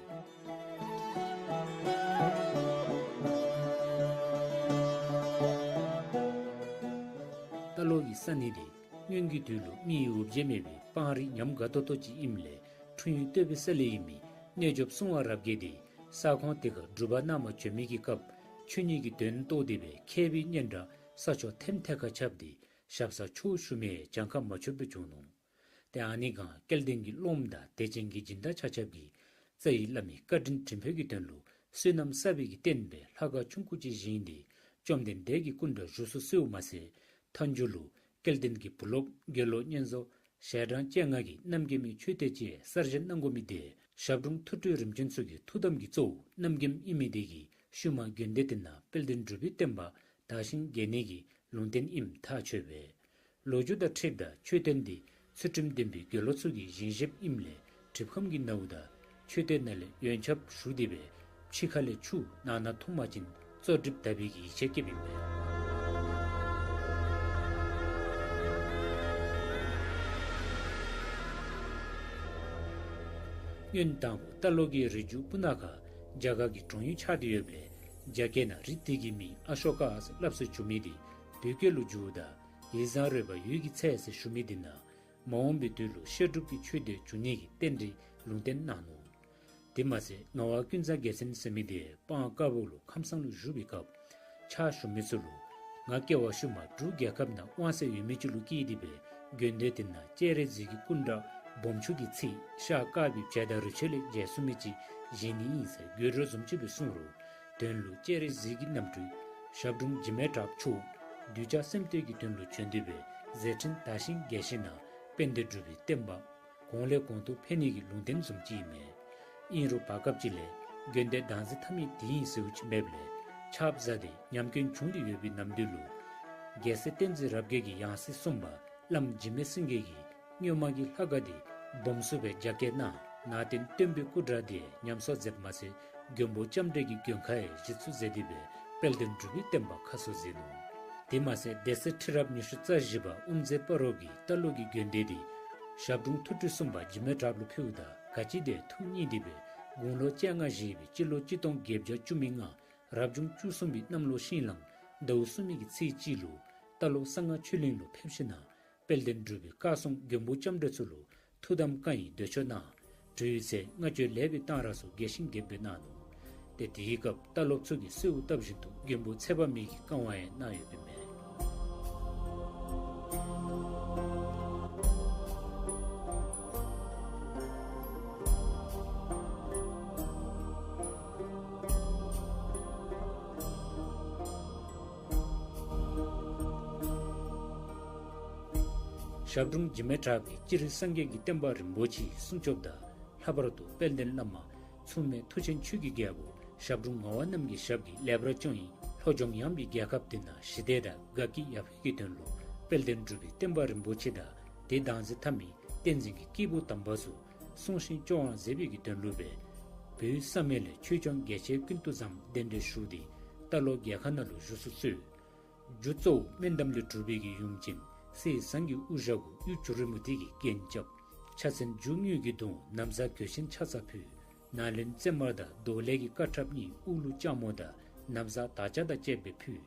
རྟ་ལོག་གི་ས་གནས་འདི་སྔོན་གྱི་དུས་ལུ་མི་ཡི་འོ་བརྒྱལ་མེད་པའི་སྤང་རི་ཉམས་དགའ་ཏོག་ཏོ་ཅིག་ཨིནམ་ལས་འཁྲུངས་ཡུལ་བསྟོད་པའི་ས་ལས་ཨིན་མི་རྣལ་འབྱོརཔ་སྲུང་བ་རབ་རྒྱས་འདི་ས་ཁོངས་དེ་ཁར་སྒྲུབ་པ་གནང་བར་བྱོན་མི་གི་སྐབས་ཆོས་ཉིད་ཀྱི་དོན་རྟོགས་ཏེ་སྦེ་མཁས་པའི་སྙན་གྲགས་ས་ཕྱོགས་ཐེམ་ཐེ་ཁར་ཁྱབ་སྟེ་ཞབས་སར་ཆོས་ཞུ་མི་ཡང་གྱངས་ཁ་མ་ཆོདཔ་སྦེ་བྱུང་ནུག། ཏེ་ཨ་ནི་སྒང་སྐལ་ལྡན་གྱི་སློབམ་དང་དད་ཅན་གྱི་སྦྱིན་བདག་ཆ་ཁྱབ་ཀྱིས་རྩ་བའི་བླ་མའི་བཀའ་དྲིན་དྲིན་ཕན་གྱི་དོན་ལུ་བསོད་ནམས་བསགས་པའི་གི་རྟེན་སྦེ་ལྷ་ཁང་ཆུང་ཀུ་ཅིག་བཞེངས་ཏེ་བཅོམ་ལྡན་འདས་ཀྱི་སྐུ་འདྲ་བཞུགས་སུ་གསོལཝ་མ་ཚད་མཐའ་མཇུག་ལུ་སྐལ་ལྡན་གྱི་བུ་སློབ་དགེ་སློང་བསྙེན་རྫོགས་ཞལ་གྲངས་བཅོ་ལྔ་གིས་རྣམ་རྒྱལ་མའི་མཆོད་རྟེན་ཅིག་གསར་བཞེངས་གནང་དགོ་མི་འདི་ཞབས་དྲུང་ཐུགས་སྤྲུལ་རིམ་བྱོན་ཚུ་གི་ཐུགས་དམ་གྱི་གཙོ་བོ་རྣམ་རྒྱལམ་ཨིན་མི་འདི་གིས་ཤུལ་མ་དགོན་སྡེ་དེ་ནང་དཔལ་ལྡན་འབྲུག་པའི་བསྟན་པ་དར་ཞིང་རྒྱས་ནི་གི་ལུང་བསྟན་ཨིནམ་ཐག་ཆོད་པས། ལོ་རྒྱུས་དང་འཁྲིལཝ་ད་མཆོད་རྟེན་འདི་ཚུལ་ཁྲིམས་ལྡན་པའི་དགེ་སློང་ཚུ་གིས་བཞེངས་བཞེངསཔ་ཨིནམ་ལས་གྲིབ་ཁམས་ཀྱི་ནཝ་ད་མཆོད་རྟེན་ནང་ལས་ཡོན་ཆབ་ཞུ་སྟེ་སྦེ་ཕྱི་ཁ་ལས་ཆུ་ནང་ན་འཐུང་པ་ཅིན་བཙོག་གྲིབ་དག་པའི་གི་ཡིད་ཆེས་བསྐྱེདཔ་ཨིན་པས། སྔོན་དང་པོ་རྟ་ལོག་གི་རི་རྒྱུད་སྤུ་ན་ཁ་རྒྱ་གར་གྱི་གྲོང་ཡུལ་ཆགས་ཏེ་ཡོདཔ་ལས་རྒྱ་སྐད་ནང་རི་དེ་གི་མིང་ཨ་ཤོ་ཀ་ཟེར་སླབ་སྲོལ་བྱུང་མི་འདི་བོད་སྐད་ལུ་བསྒྱུརཝ་ད་ཡིད་བཟང་རོལ་པ་འོད་ཀྱི་ཚལ་ཟེར་ཞུ་མི་འདི་ནང་མ་འོངས་པའི་དུས་ལུ་བཤད་སྒྲུབ་ཀྱི་ཆོས་སྡེ་འབྱུང་ནི་གི་རྟེན་འབྲེལ་ལུང་བསྟན་གནང་ནུག། དེ་མ་ཚད་ངག་དབང་ཀུན་བཟང་རྒྱལ་མཚན་ཟེར་མི་འདི་སྤང་དཀར་པོ་ལུ་ཁམས་སངས་ལུ་བཞུགས་པའི་སྐབས་ཕྱག་ཞུ་མི་ཚུ་ལུ་ང་སྐྱེ་བ་ཤུལ་མ་འབྲུག་རྒྱལ་ཁབ་ནང་དབང་ཚད་ཡོད་མི་ཅིག་ལུ་སྐྱེས་ཏེ་སྦེ་དགོན་སྡེ་དེ་ནང་སྤྱན་རས་གཟིགས་ཀྱི་སྐུ་འདྲ་སྦོམ་ཆུང་གི་ཚད་ཤར་དཀར་པོའི་བྱེ་ད་རི་ཁྲོད་ལས་མཇལ་ཚུགས་མི་ཅིག་བཞེངས་ནི་ཨིན་ཟེར་དགོད་བྲོ་བཟུམ་ཅིག་སྦེ་གསུངས་རུང་དོན་ལུ་སྤྱན་རས་གཟིགས་ཀྱི་རྣམ་སྤྲུལ་ཞབས་དྲུང་འཇིགས་མེད་གྲགས་མཆོག་གདུལ་བྱ་སེམས་གཏད་ཀྱི་དོན་ལུ་བྱོན་ཏེ་སྦེ་མཛད་འཕྲིན་དར་ཞིང་རྒྱས་ཞིནམ་ལས་དཔལ་ལྡན་འབྲུག་པའི་བསྟན་པ་གོང་ལས་གོང་དུ་འཕེལ་ནི་གི་ལུང་བསྟན་བཟུམ་ཅིག་ཨིན་མས། ཨིན་རུང་བར་སྐབས་ཅིག་ལས་དགོན་སྡེ་བདག་འཛིན་འཐབ་མི་དེ་ཨིན་ཟེརཝ་ཅིག་མེདཔ་ལས་ཆརཔ་ཟ་སྟེ་ཉམས་སྐྱོན་བྱུང་སྟེ་ཡོད་པའི་ནམ་དུས་ལུ་རྒྱལ་སྲས་བསྟན་འཛིན་རབ་རྒྱས་ཀྱི་ཡང་སྲིད་གསུམ་པ་བླམ་འཇིགས་མེད་སེང་གེ་གིས་སྔོན་མ་གི་ལྷ་ཁང་འདི་སྦོམ་སུ་སྦེ་རྒྱ་སྐྱེད་གནང་ནང་རྟེན་སྟོན་པའི་སྐུ་འདྲ་འདི་ཉམས་གསོ་མཛདཔ་མ་ཚད་མགོན་པོ་ལྕམ་དྲལ་གྱི་མགོན་ཁང་ཡང་གཞི་བཙུགས་མཛད་དེ་སྦེ་དཔལ་ལྡན་འབྲུག་པའི་བསྟན་པ་ཁ་གསོ་མཛད་ནུག། དེ་མ་ཚད་སྡེ་སྲིད་ཁྲི་རབས་ཉི་ཤུ་རྩ་བཞི་པ་དབུ་མཛད་སྤ་རོ་གིས་རྟ་ལོག་གི་དགོན་སྡེ་འདི་ཞབས་དྲུང་ཐུགས་སྤྲུལ་གསུམ་པ་འཇིགས་མེད་གྲགས་ལུ་ཕུལཝ་ད་ག་ཅི་དེ་ཐུགས་མཉེས་ཏེ་སྦེ་དགུང་ལོ་བཅོ་ལྔ་བཞེས་པའི་སྤྱི་ལོ་གཅིག་སྟོང་བརྒྱད་བརྒྱ་བཅུ་མེད་ལྔ་རབ་བྱུང་བཅུ་གསུམ་པའི་གནམ་ལོ་ཤིང་གླང་ཟླཝ་གསུམ་པའི་གི་ཚེས་གཅིག་ལུ་རྟ་ལོག་གསང་སྔགས་ཆོས་གླིང་ལུ་ཕེབས་ཞིནམ་ལས་དཔལ་ལྡན་འབྲུག་པའི་བཀའ་སྲུང་མགོན་པོ་ལྕམ་དྲལ་ཚུ་ལུ་ཐུགས་དམ་བསྐང་བའི་འདོད་ཆོག་གནང་། གྲོལ་བའི་ཚེ་བསྔགས་བརྗོད་ལེགས་པའི་གཏང་རག་ཚུ་རྒྱས་ཤིང་རྒྱསཔ་སྦེ་གནང་ནུག། ཏེ་དེའི་སྐབས་རྟ་ལོགཔ་ཚུ་གིས་གསོལཝ་བཏབ་བཞིན་དུ་མགོན་པོ་ཚེ་དཔག་མེད་ཀྱིས་བསྐང་བ་ཡང་གནང་ཡོདཔ་ཨིན་མས། ཞབས་དྲུང་འཇིགས་མེད་གྲགས་པའི་སྤྱིར་སངས་རྒྱས་ཀྱི་བསྟན་པ་རིན་པོ་ཆེའི་སྲུང་སྐྱོབ་དང་ལྷག་པར་དུ་དཔལ་ལྡན་བླ་མ་མཚུངས་མེད་མཐུ་ཆེན་ཆོས་ཀྱི་རྒྱལ་པོ་ཞབས་དྲུང་ངག་དབང་རྣམ་རྒྱལ་ཞབས་ཀྱིས་ལེགས་པར་སྐྱོང་བའི་ལྷོ་ལྗོངས་ཡངས་པའི་རྒྱལ་ཁབ་འདི་ནང་ཞི་བདེ་དང་དགའ་སྐྱིད་ཡར་འཕེལ་གྱི་དོན་ལུ་དཔལ་ལྡན་འབྲུག་པའི་བསྟན་པ་རིན་པོ་ཆེ་དང་དེ་བདག་འཛིན་འཐབ་མི་བསྟན་འཛིན་གྱི་སྐྱེས་བུ་དམ་པ་ཚུ་སྲུང་ཞིང་སྐྱོང་བར་མཛད་པའི་གི་དོན་ལུ་སྦེ་བོད་བསམ་ཡས་ལས་ཆོས་སྐྱོང་རྒྱལ་ཆེན་ཀུན་ཏུ་བཟང་གདན་འདྲེན་ཞུ་སྟེ་རྟ་ལོག་རྒྱལ་ཁ་ནང་ལུ་བཞུགས་སུ་གསོལ། རྒྱུ་གཙོ་བོ་སྨན་འདམ་ལས་གྲུབ་པའི་གི་ཡུམ་ཆེན་ གསེར་ཟངས་ཀྱི་དབུ་ཞྭ་གུ། གཡུ་བྱུ་རུ་མུ་ཏིག་གི་རྒྱན་རྐྱབ། ཕྱག་མཚན་རྒྱུ་དངུལ་གྱིས་བརྡུང་། ན་བཟའ་གོས་ཆེན་ཕྱག་འཚལ་ཕུལ། ནཱ་ལེནྡྲ་ཙནྡྲ་དང་། གདོང་ལེགས་ཀྱི་དཀར་ཁྲབ་གཉིས། དབུ་ལུ་ལྕགས་མོ་དང་། ན་བཟའ་དར་ལྕོག་དང་བཅས་པ་ཕུལ།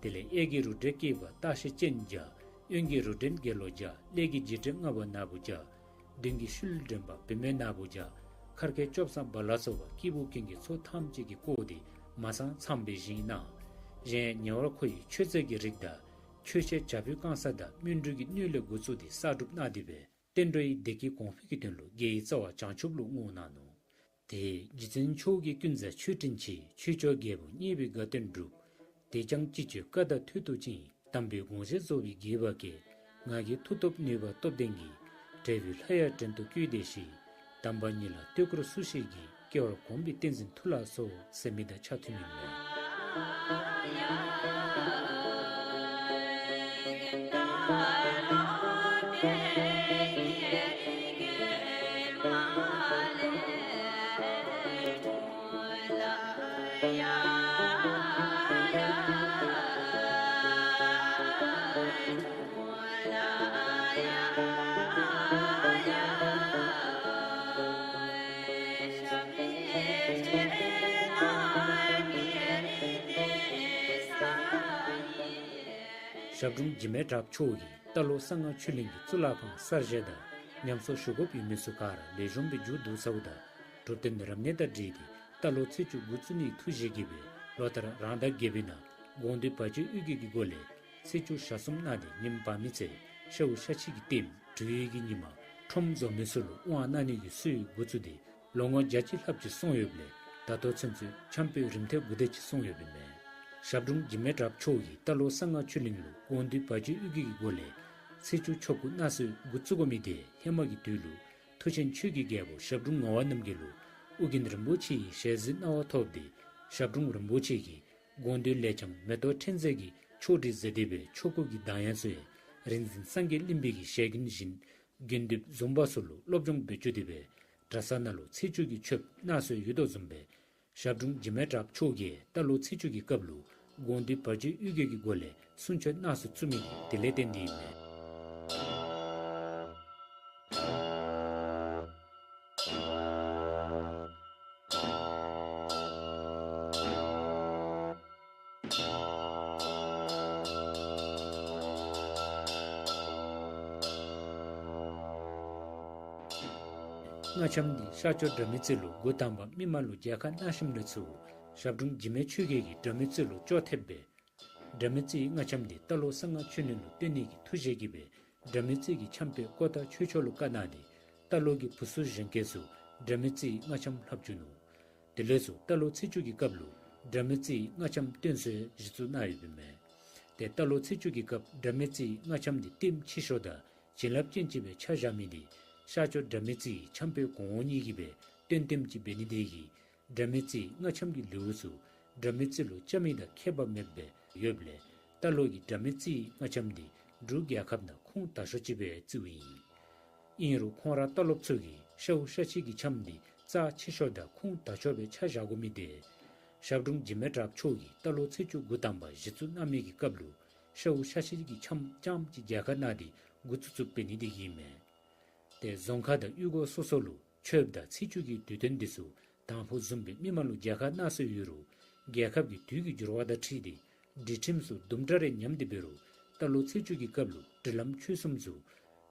དེ་ལས་གཡས་ཀྱི་རུ་འདྲེན་སྐྱེས་པ་སྟག་ཤར་ཅན་བརྒྱ། གཡོན་གྱི་རུ་འདྲེན་དགེ་སློང་བརྒྱ། ཀླད་ཀྱི་རྗེས་འདྲེན་ལྔ་པ་ནག་པོ་བརྒྱ། མདུན་གྱི་ཤུལ་འདྲེན་པ་བུད་མེད་ནག་པོ་བརྒྱ། མཁར་གྱི་བཅོམ་བཟང་བ་ལ་སོགས་པ་སྐྱེས་བུ་ཀུན་གྱི་ཚོགས་ཐམས་ཅད་ཀྱིས་བསྐོར་ཏེ་མ་ཚང་ཚངམ་སྦེ་བཞེངས་གནང་། གཞན་ཉེ་བར་མཁོ་བའི་མཆོད་རྫས་ཀྱི་རིགས་དང་། མཆོད་ཆས་བྱ་ཕོའི་རྐང་ཚ་དང་སྨིན་གྲོལ་གྱི་སྣོད་ལས་འགོ་བཙུགས་ཏེ་གསར་སྒྲུབ་གནང་སྟེ་སྦེ་བསྟན་འགྲོ་ཡི་བདེ་སྐྱིད་གོང་འཕེལ་གྱི་དོན་ལུ་དགེ་བའི་རྩ་བ་བྱང་ཆུབ་ལུ་བསྔོ་གནང་ནུག། དེ་རྗེ་བཙུན་མཆོག་གི་ཀུན་བཟང་མཆོད་སྤྲིན་ཆེ། ཆོས་སྐྱོང་རྒྱལ་པོ་མཉེས་པའི་དགའ་སྟོན་སྒྲུབ། དེས་ཀྱང་ཅི་བཅོལ་བཀའ་དང་མཐུན་དུ་བྱིན། དམ་པའི་དགོངས་བཞེད་རྫོགས་པའི་དགྱེས་པ་སྐྱེས། ང་གི་མཐུ་སྟོབས་ནུས་པ་སྟོབས་ལྡན་གྱིས། འབྲས་བུ་ལྷ་ཡི་བྲན་དུ་བཀོད་དེ་ཞིག། དམ་པ་ཉིད་ལ་བསྟོད་སྐོར་སུ་ཞིག་གིས། སྐྱེ་བར་དགོངས་པའི་ཏིང་འཛིན་མཐུ་ལ་གསོལ། ཟེར་མི་དང་ཆ་མཐུན་མི་མེད། ཞབས་དྲུང་འཇིགས་མེད་གྲགས་མཆོག་གིས་རྟ་ལོག་གསང་སྔགས་ཆོས་གླིང་གི་གཙུག་ལག་ཁང་གསར་བཞེངས་དང་ཉམས་གསོ་ཞུ་དགོཔ་ཡོད་མི་ཚུ་ག་ར་ལེགས་ཤོམ་སྦེ་མཇུག་བསྡུ་ཚརཝ་ད་གྲུབ་སྟོན་རབ་གནས་དང་འབྲེལ་ཏེ་རྟ་ལོག་ཚེས་བཅུ་འགོ་བཙུགས་ནིའི་ཐུགས་བཞེད་ཀྱིས་སྦེ་ལོ་ལྟར་རང་ཟླ་བརྒྱད་པའི་ནང་དགོངས་འདུས་བར་ཆད་གཡུལ་འགྱེད་ཀྱི་སྒོ་ལས་ཚེས་བཅུ་ཞག་གསུམ་གནང་སྟེ་ཉིནམ་བར་མའི་ཚེ་ཤཝ་ཤ་ཁྱི་གི་ལྟདམོ་སྦྲུལ་ཡུལ་གྱི་ཉི་མ་ཁྲོམ་རྫོང་མི་ཚུ་ལུ་དབང་གནང་ནི་གི་སྲོལ་འགོ་བཙུགས་ཏེ་ལོ་ངོ་བརྒྱ་ཅིག་ལྷགཔ་ཅིག་སོང་ཡོདཔ་ལས་ད་ལྟོ་ཚུན་ཚོད་འཆམ་དཔོན་རིམ་ཐེངས་དགུ་དེ་ཅིག་སོང་ཡོདཔ་ཨིན་མས། ཞབས་དྲུང་འཇིགས་མེད་གྲགས་མཆོག་གིས་རྟ་ལོག་གསང་སྔགས་ཆོས་གླིང་ལུ་དགོངས་འདུས་བར་ཆད་གཡུལ་འགྱེད་ཀྱི་སྒོ་ལས་ཚེས་བཅུ་ཆོ་ག་གནང་སྲོལ་འགོ་བཙུགས་དགོ་མི་དེ་ཧེ་མ་གི་དུས་ལུ་མཐུ་ཆེན་ཆོས་ཀྱི་རྒྱལ་པོ་ཞབས་དྲུང་ངག་དབང་རྣམ་རྒྱལ་ལུ་ཨོ་རྒྱན་རིན་པོ་ཆེ་ཡི་ཞལ་གཟིགས་གནང་བ་ཐོབ་སྟེ་ཞབས་དྲུང་རིན་པོ་ཆེ་གིས་དགོངས་འདུས་ལས་ཀྱང་མེ་ཏོག་ཕྲེང་མཛེས་ཀྱི་ཕྱོགས་སྒྲིག་མཛད་དེ་སྦེ་ཆོ་ག་གི་གདངས་དབྱངས་ཚུ་ཡང་རིག་འཛིན་སངས་རྒྱས་གླིང་པའི་གི་ཞལ་རྒྱུན་བཞིན་དགེ་འདུན་འཛོམས་པ་ཚུ་ལུ་སློབ་སྦྱོང་འབད་བཅུག་སྟེ་སྦེ་གྲྭ་ཚང་ནང་ལུ་ཚེས་བཅུ་གི་མཆོདཔ་གནང་སྲོལ་ཡོད་དོ་བཟུམ་སྦེ་ཞབས་དྲུང་འཇིགས་མེད་གྲགས་མཆོག་གིས་རྟ་ལོག་ཚེས་བཅུ་གི་སྐབས་ལུ་དགོངས་འདུས་བར་ཆད་གཡུལ་འགྱེད་ཀྱི་སྒོ་ལས་གསུང་ཆོག་གནང་སྲོལ་བཙུགས་མི་དེ་དེ་ལས་བརྟེན་ཏེ་ཨིན་མས། སྔགས་འཆམ་འདི་ཤར་ཕྱོགས་དགྲ་མེད་རྩེ་ལུ་འགོ་དང་པ་མི་མང་ལུ་མཇལ་ཁ་གནང་ཞིནམ་ལས་ཚུར་ཞབས་དྲུང་འཇིགས་མེད་ཆོས་རྒྱལ་གྱིས་དགྲ་མེད་རྩེ་ལུ་བཅོ་ཐེབས་སྦེ་དགྲ་མེད་རྩེའི་སྔགས་འཆམ་འདི་རྟ་ལོག་གསང་སྔགས་ཆོས་གླིང་ལུ་སྟོན་ནི་གི་ཐུགས་བཞེད་ཀྱིས་སྦེ་དགྲ་མེད་རྩེ་གི་འཆམ་དཔོན་ཀོ་ཏ་ཆོས་མཆོག་ལུ་བཀའ་གནང་སྟེ་རྟ་ལོག་གི་བུ་ཚུ་གཞོན་སྐྱེས་ཚུ་དགྲ་མེད་རྩེའི་སྔགས་འཆམ་ལྷབ་བཅུག་ནུག། དེ་ལས་ཚུར་རྟ་ལོག་ཚེས་བཅུ་གི་སྐབས་ལུ་དགྲ་མེད་རྩེའི་སྔགས་འཆམ་སྟོན་སྲོལ་གཞི་བཙུགས་གནང་ཡོདཔ་ཨིན་མས། ཏེ་རྟ་ལོག་ཚེས་བཅུ་གི་སྐབས་དགྲ་མེད་རྩེའི་སྔགས་འཆམ་འདི་ལྟདམོ་ཆེ་ཤོས་དང་བྱིན་རླབས་ཅན་ཅིག་སྦེ་ཆ་བཞག་མི་འདི་ཤར་ཕྱོགས་དགྲ་མེད་རྩེའི་འཆམ་དཔོན་གོང་འོག་གཉིས་ཀྱིས་སྦེ་སྟོན་ལྟདམོ་ཅིག་འབད་ནི་དེ་གིས་དགྲ་མེད་རྩེའི་སྔགས་འཆམ་གྱི་ལེའུ་ཚུ་དགྲ་མེད་རྩེ་ལུ་རྐྱབ་མི་དང་ཁྱད་པར་མེདཔ་སྦེ་ཡོདཔ་ལས་རྟ་ལོག་གི་དགྲ་མེད་རྩེའི་སྔགས་འཆམ་འདི་འབྲུག་རྒྱལ་ཁབ་ནང་ཁུངས་དག་ཤོས་ཅིག་སྦེ་བརྩིཝ་ཨིན། ཨིན་རུང་ཁོང་ར་རྟ་ལོགཔ་ཚུ་གིས་ཤཝ་ཤ་ཁྱི་གི་འཆམ་འདི་རྩ་ཆེ་ཤོས་དང་ཁུངས་དག་ཤོས་སྦེ་ཆ་བཞག་དགོ་མི་དེ་ཞབས་དྲུང་འཇིགས་མེད་གྲགས་མཆོག་གིས་རྟ་ལོག་ཚེས་བཅུ་འགོ་དང་པ་གཞི་བཙུགས་གནང་མི་གི་སྐབས་ལུ་ཤཝ་ཤ་ཁྱི་གི་འཆམ་རྐྱངམ་ཅིག་མཇལ་ཁ་གནང་སྟེ་འགོ་བཙུགས་བཙུགསཔ་འབད་ནི་དེ་གིས་ཨིན་མས། ཏེ་རྫོང་ཁག་དང་གཡུས་སྒོ་སོ་སོ་ལུ་ཆོསཔ་དང་ཚེས་བཅུ་གི་དུས་སྟོན་འདི་ཚུ་དང་ཕུ་བཟུམ་སྦེ་མི་མང་ལུ་མཇལ་ཁ་གནང་སྲོལ་ཡོད་རུང་རྒྱལ་ཁབ་ཀྱི་དུས་ཀྱི་འགྱུར་བ་དང་འཁྲིལ་ཏེ་སྒྲིག་ཁྲིམས་ཚུ་དུམ་གྲ་རེ་ཉམས་ཏེ་འབད་རུང་རྟ་ལོག་ཚེས་བཅུ་གི་སྐབས་ལུ་སྒྲིག་ལམ་ཆོས་གསུམ་ཚུ་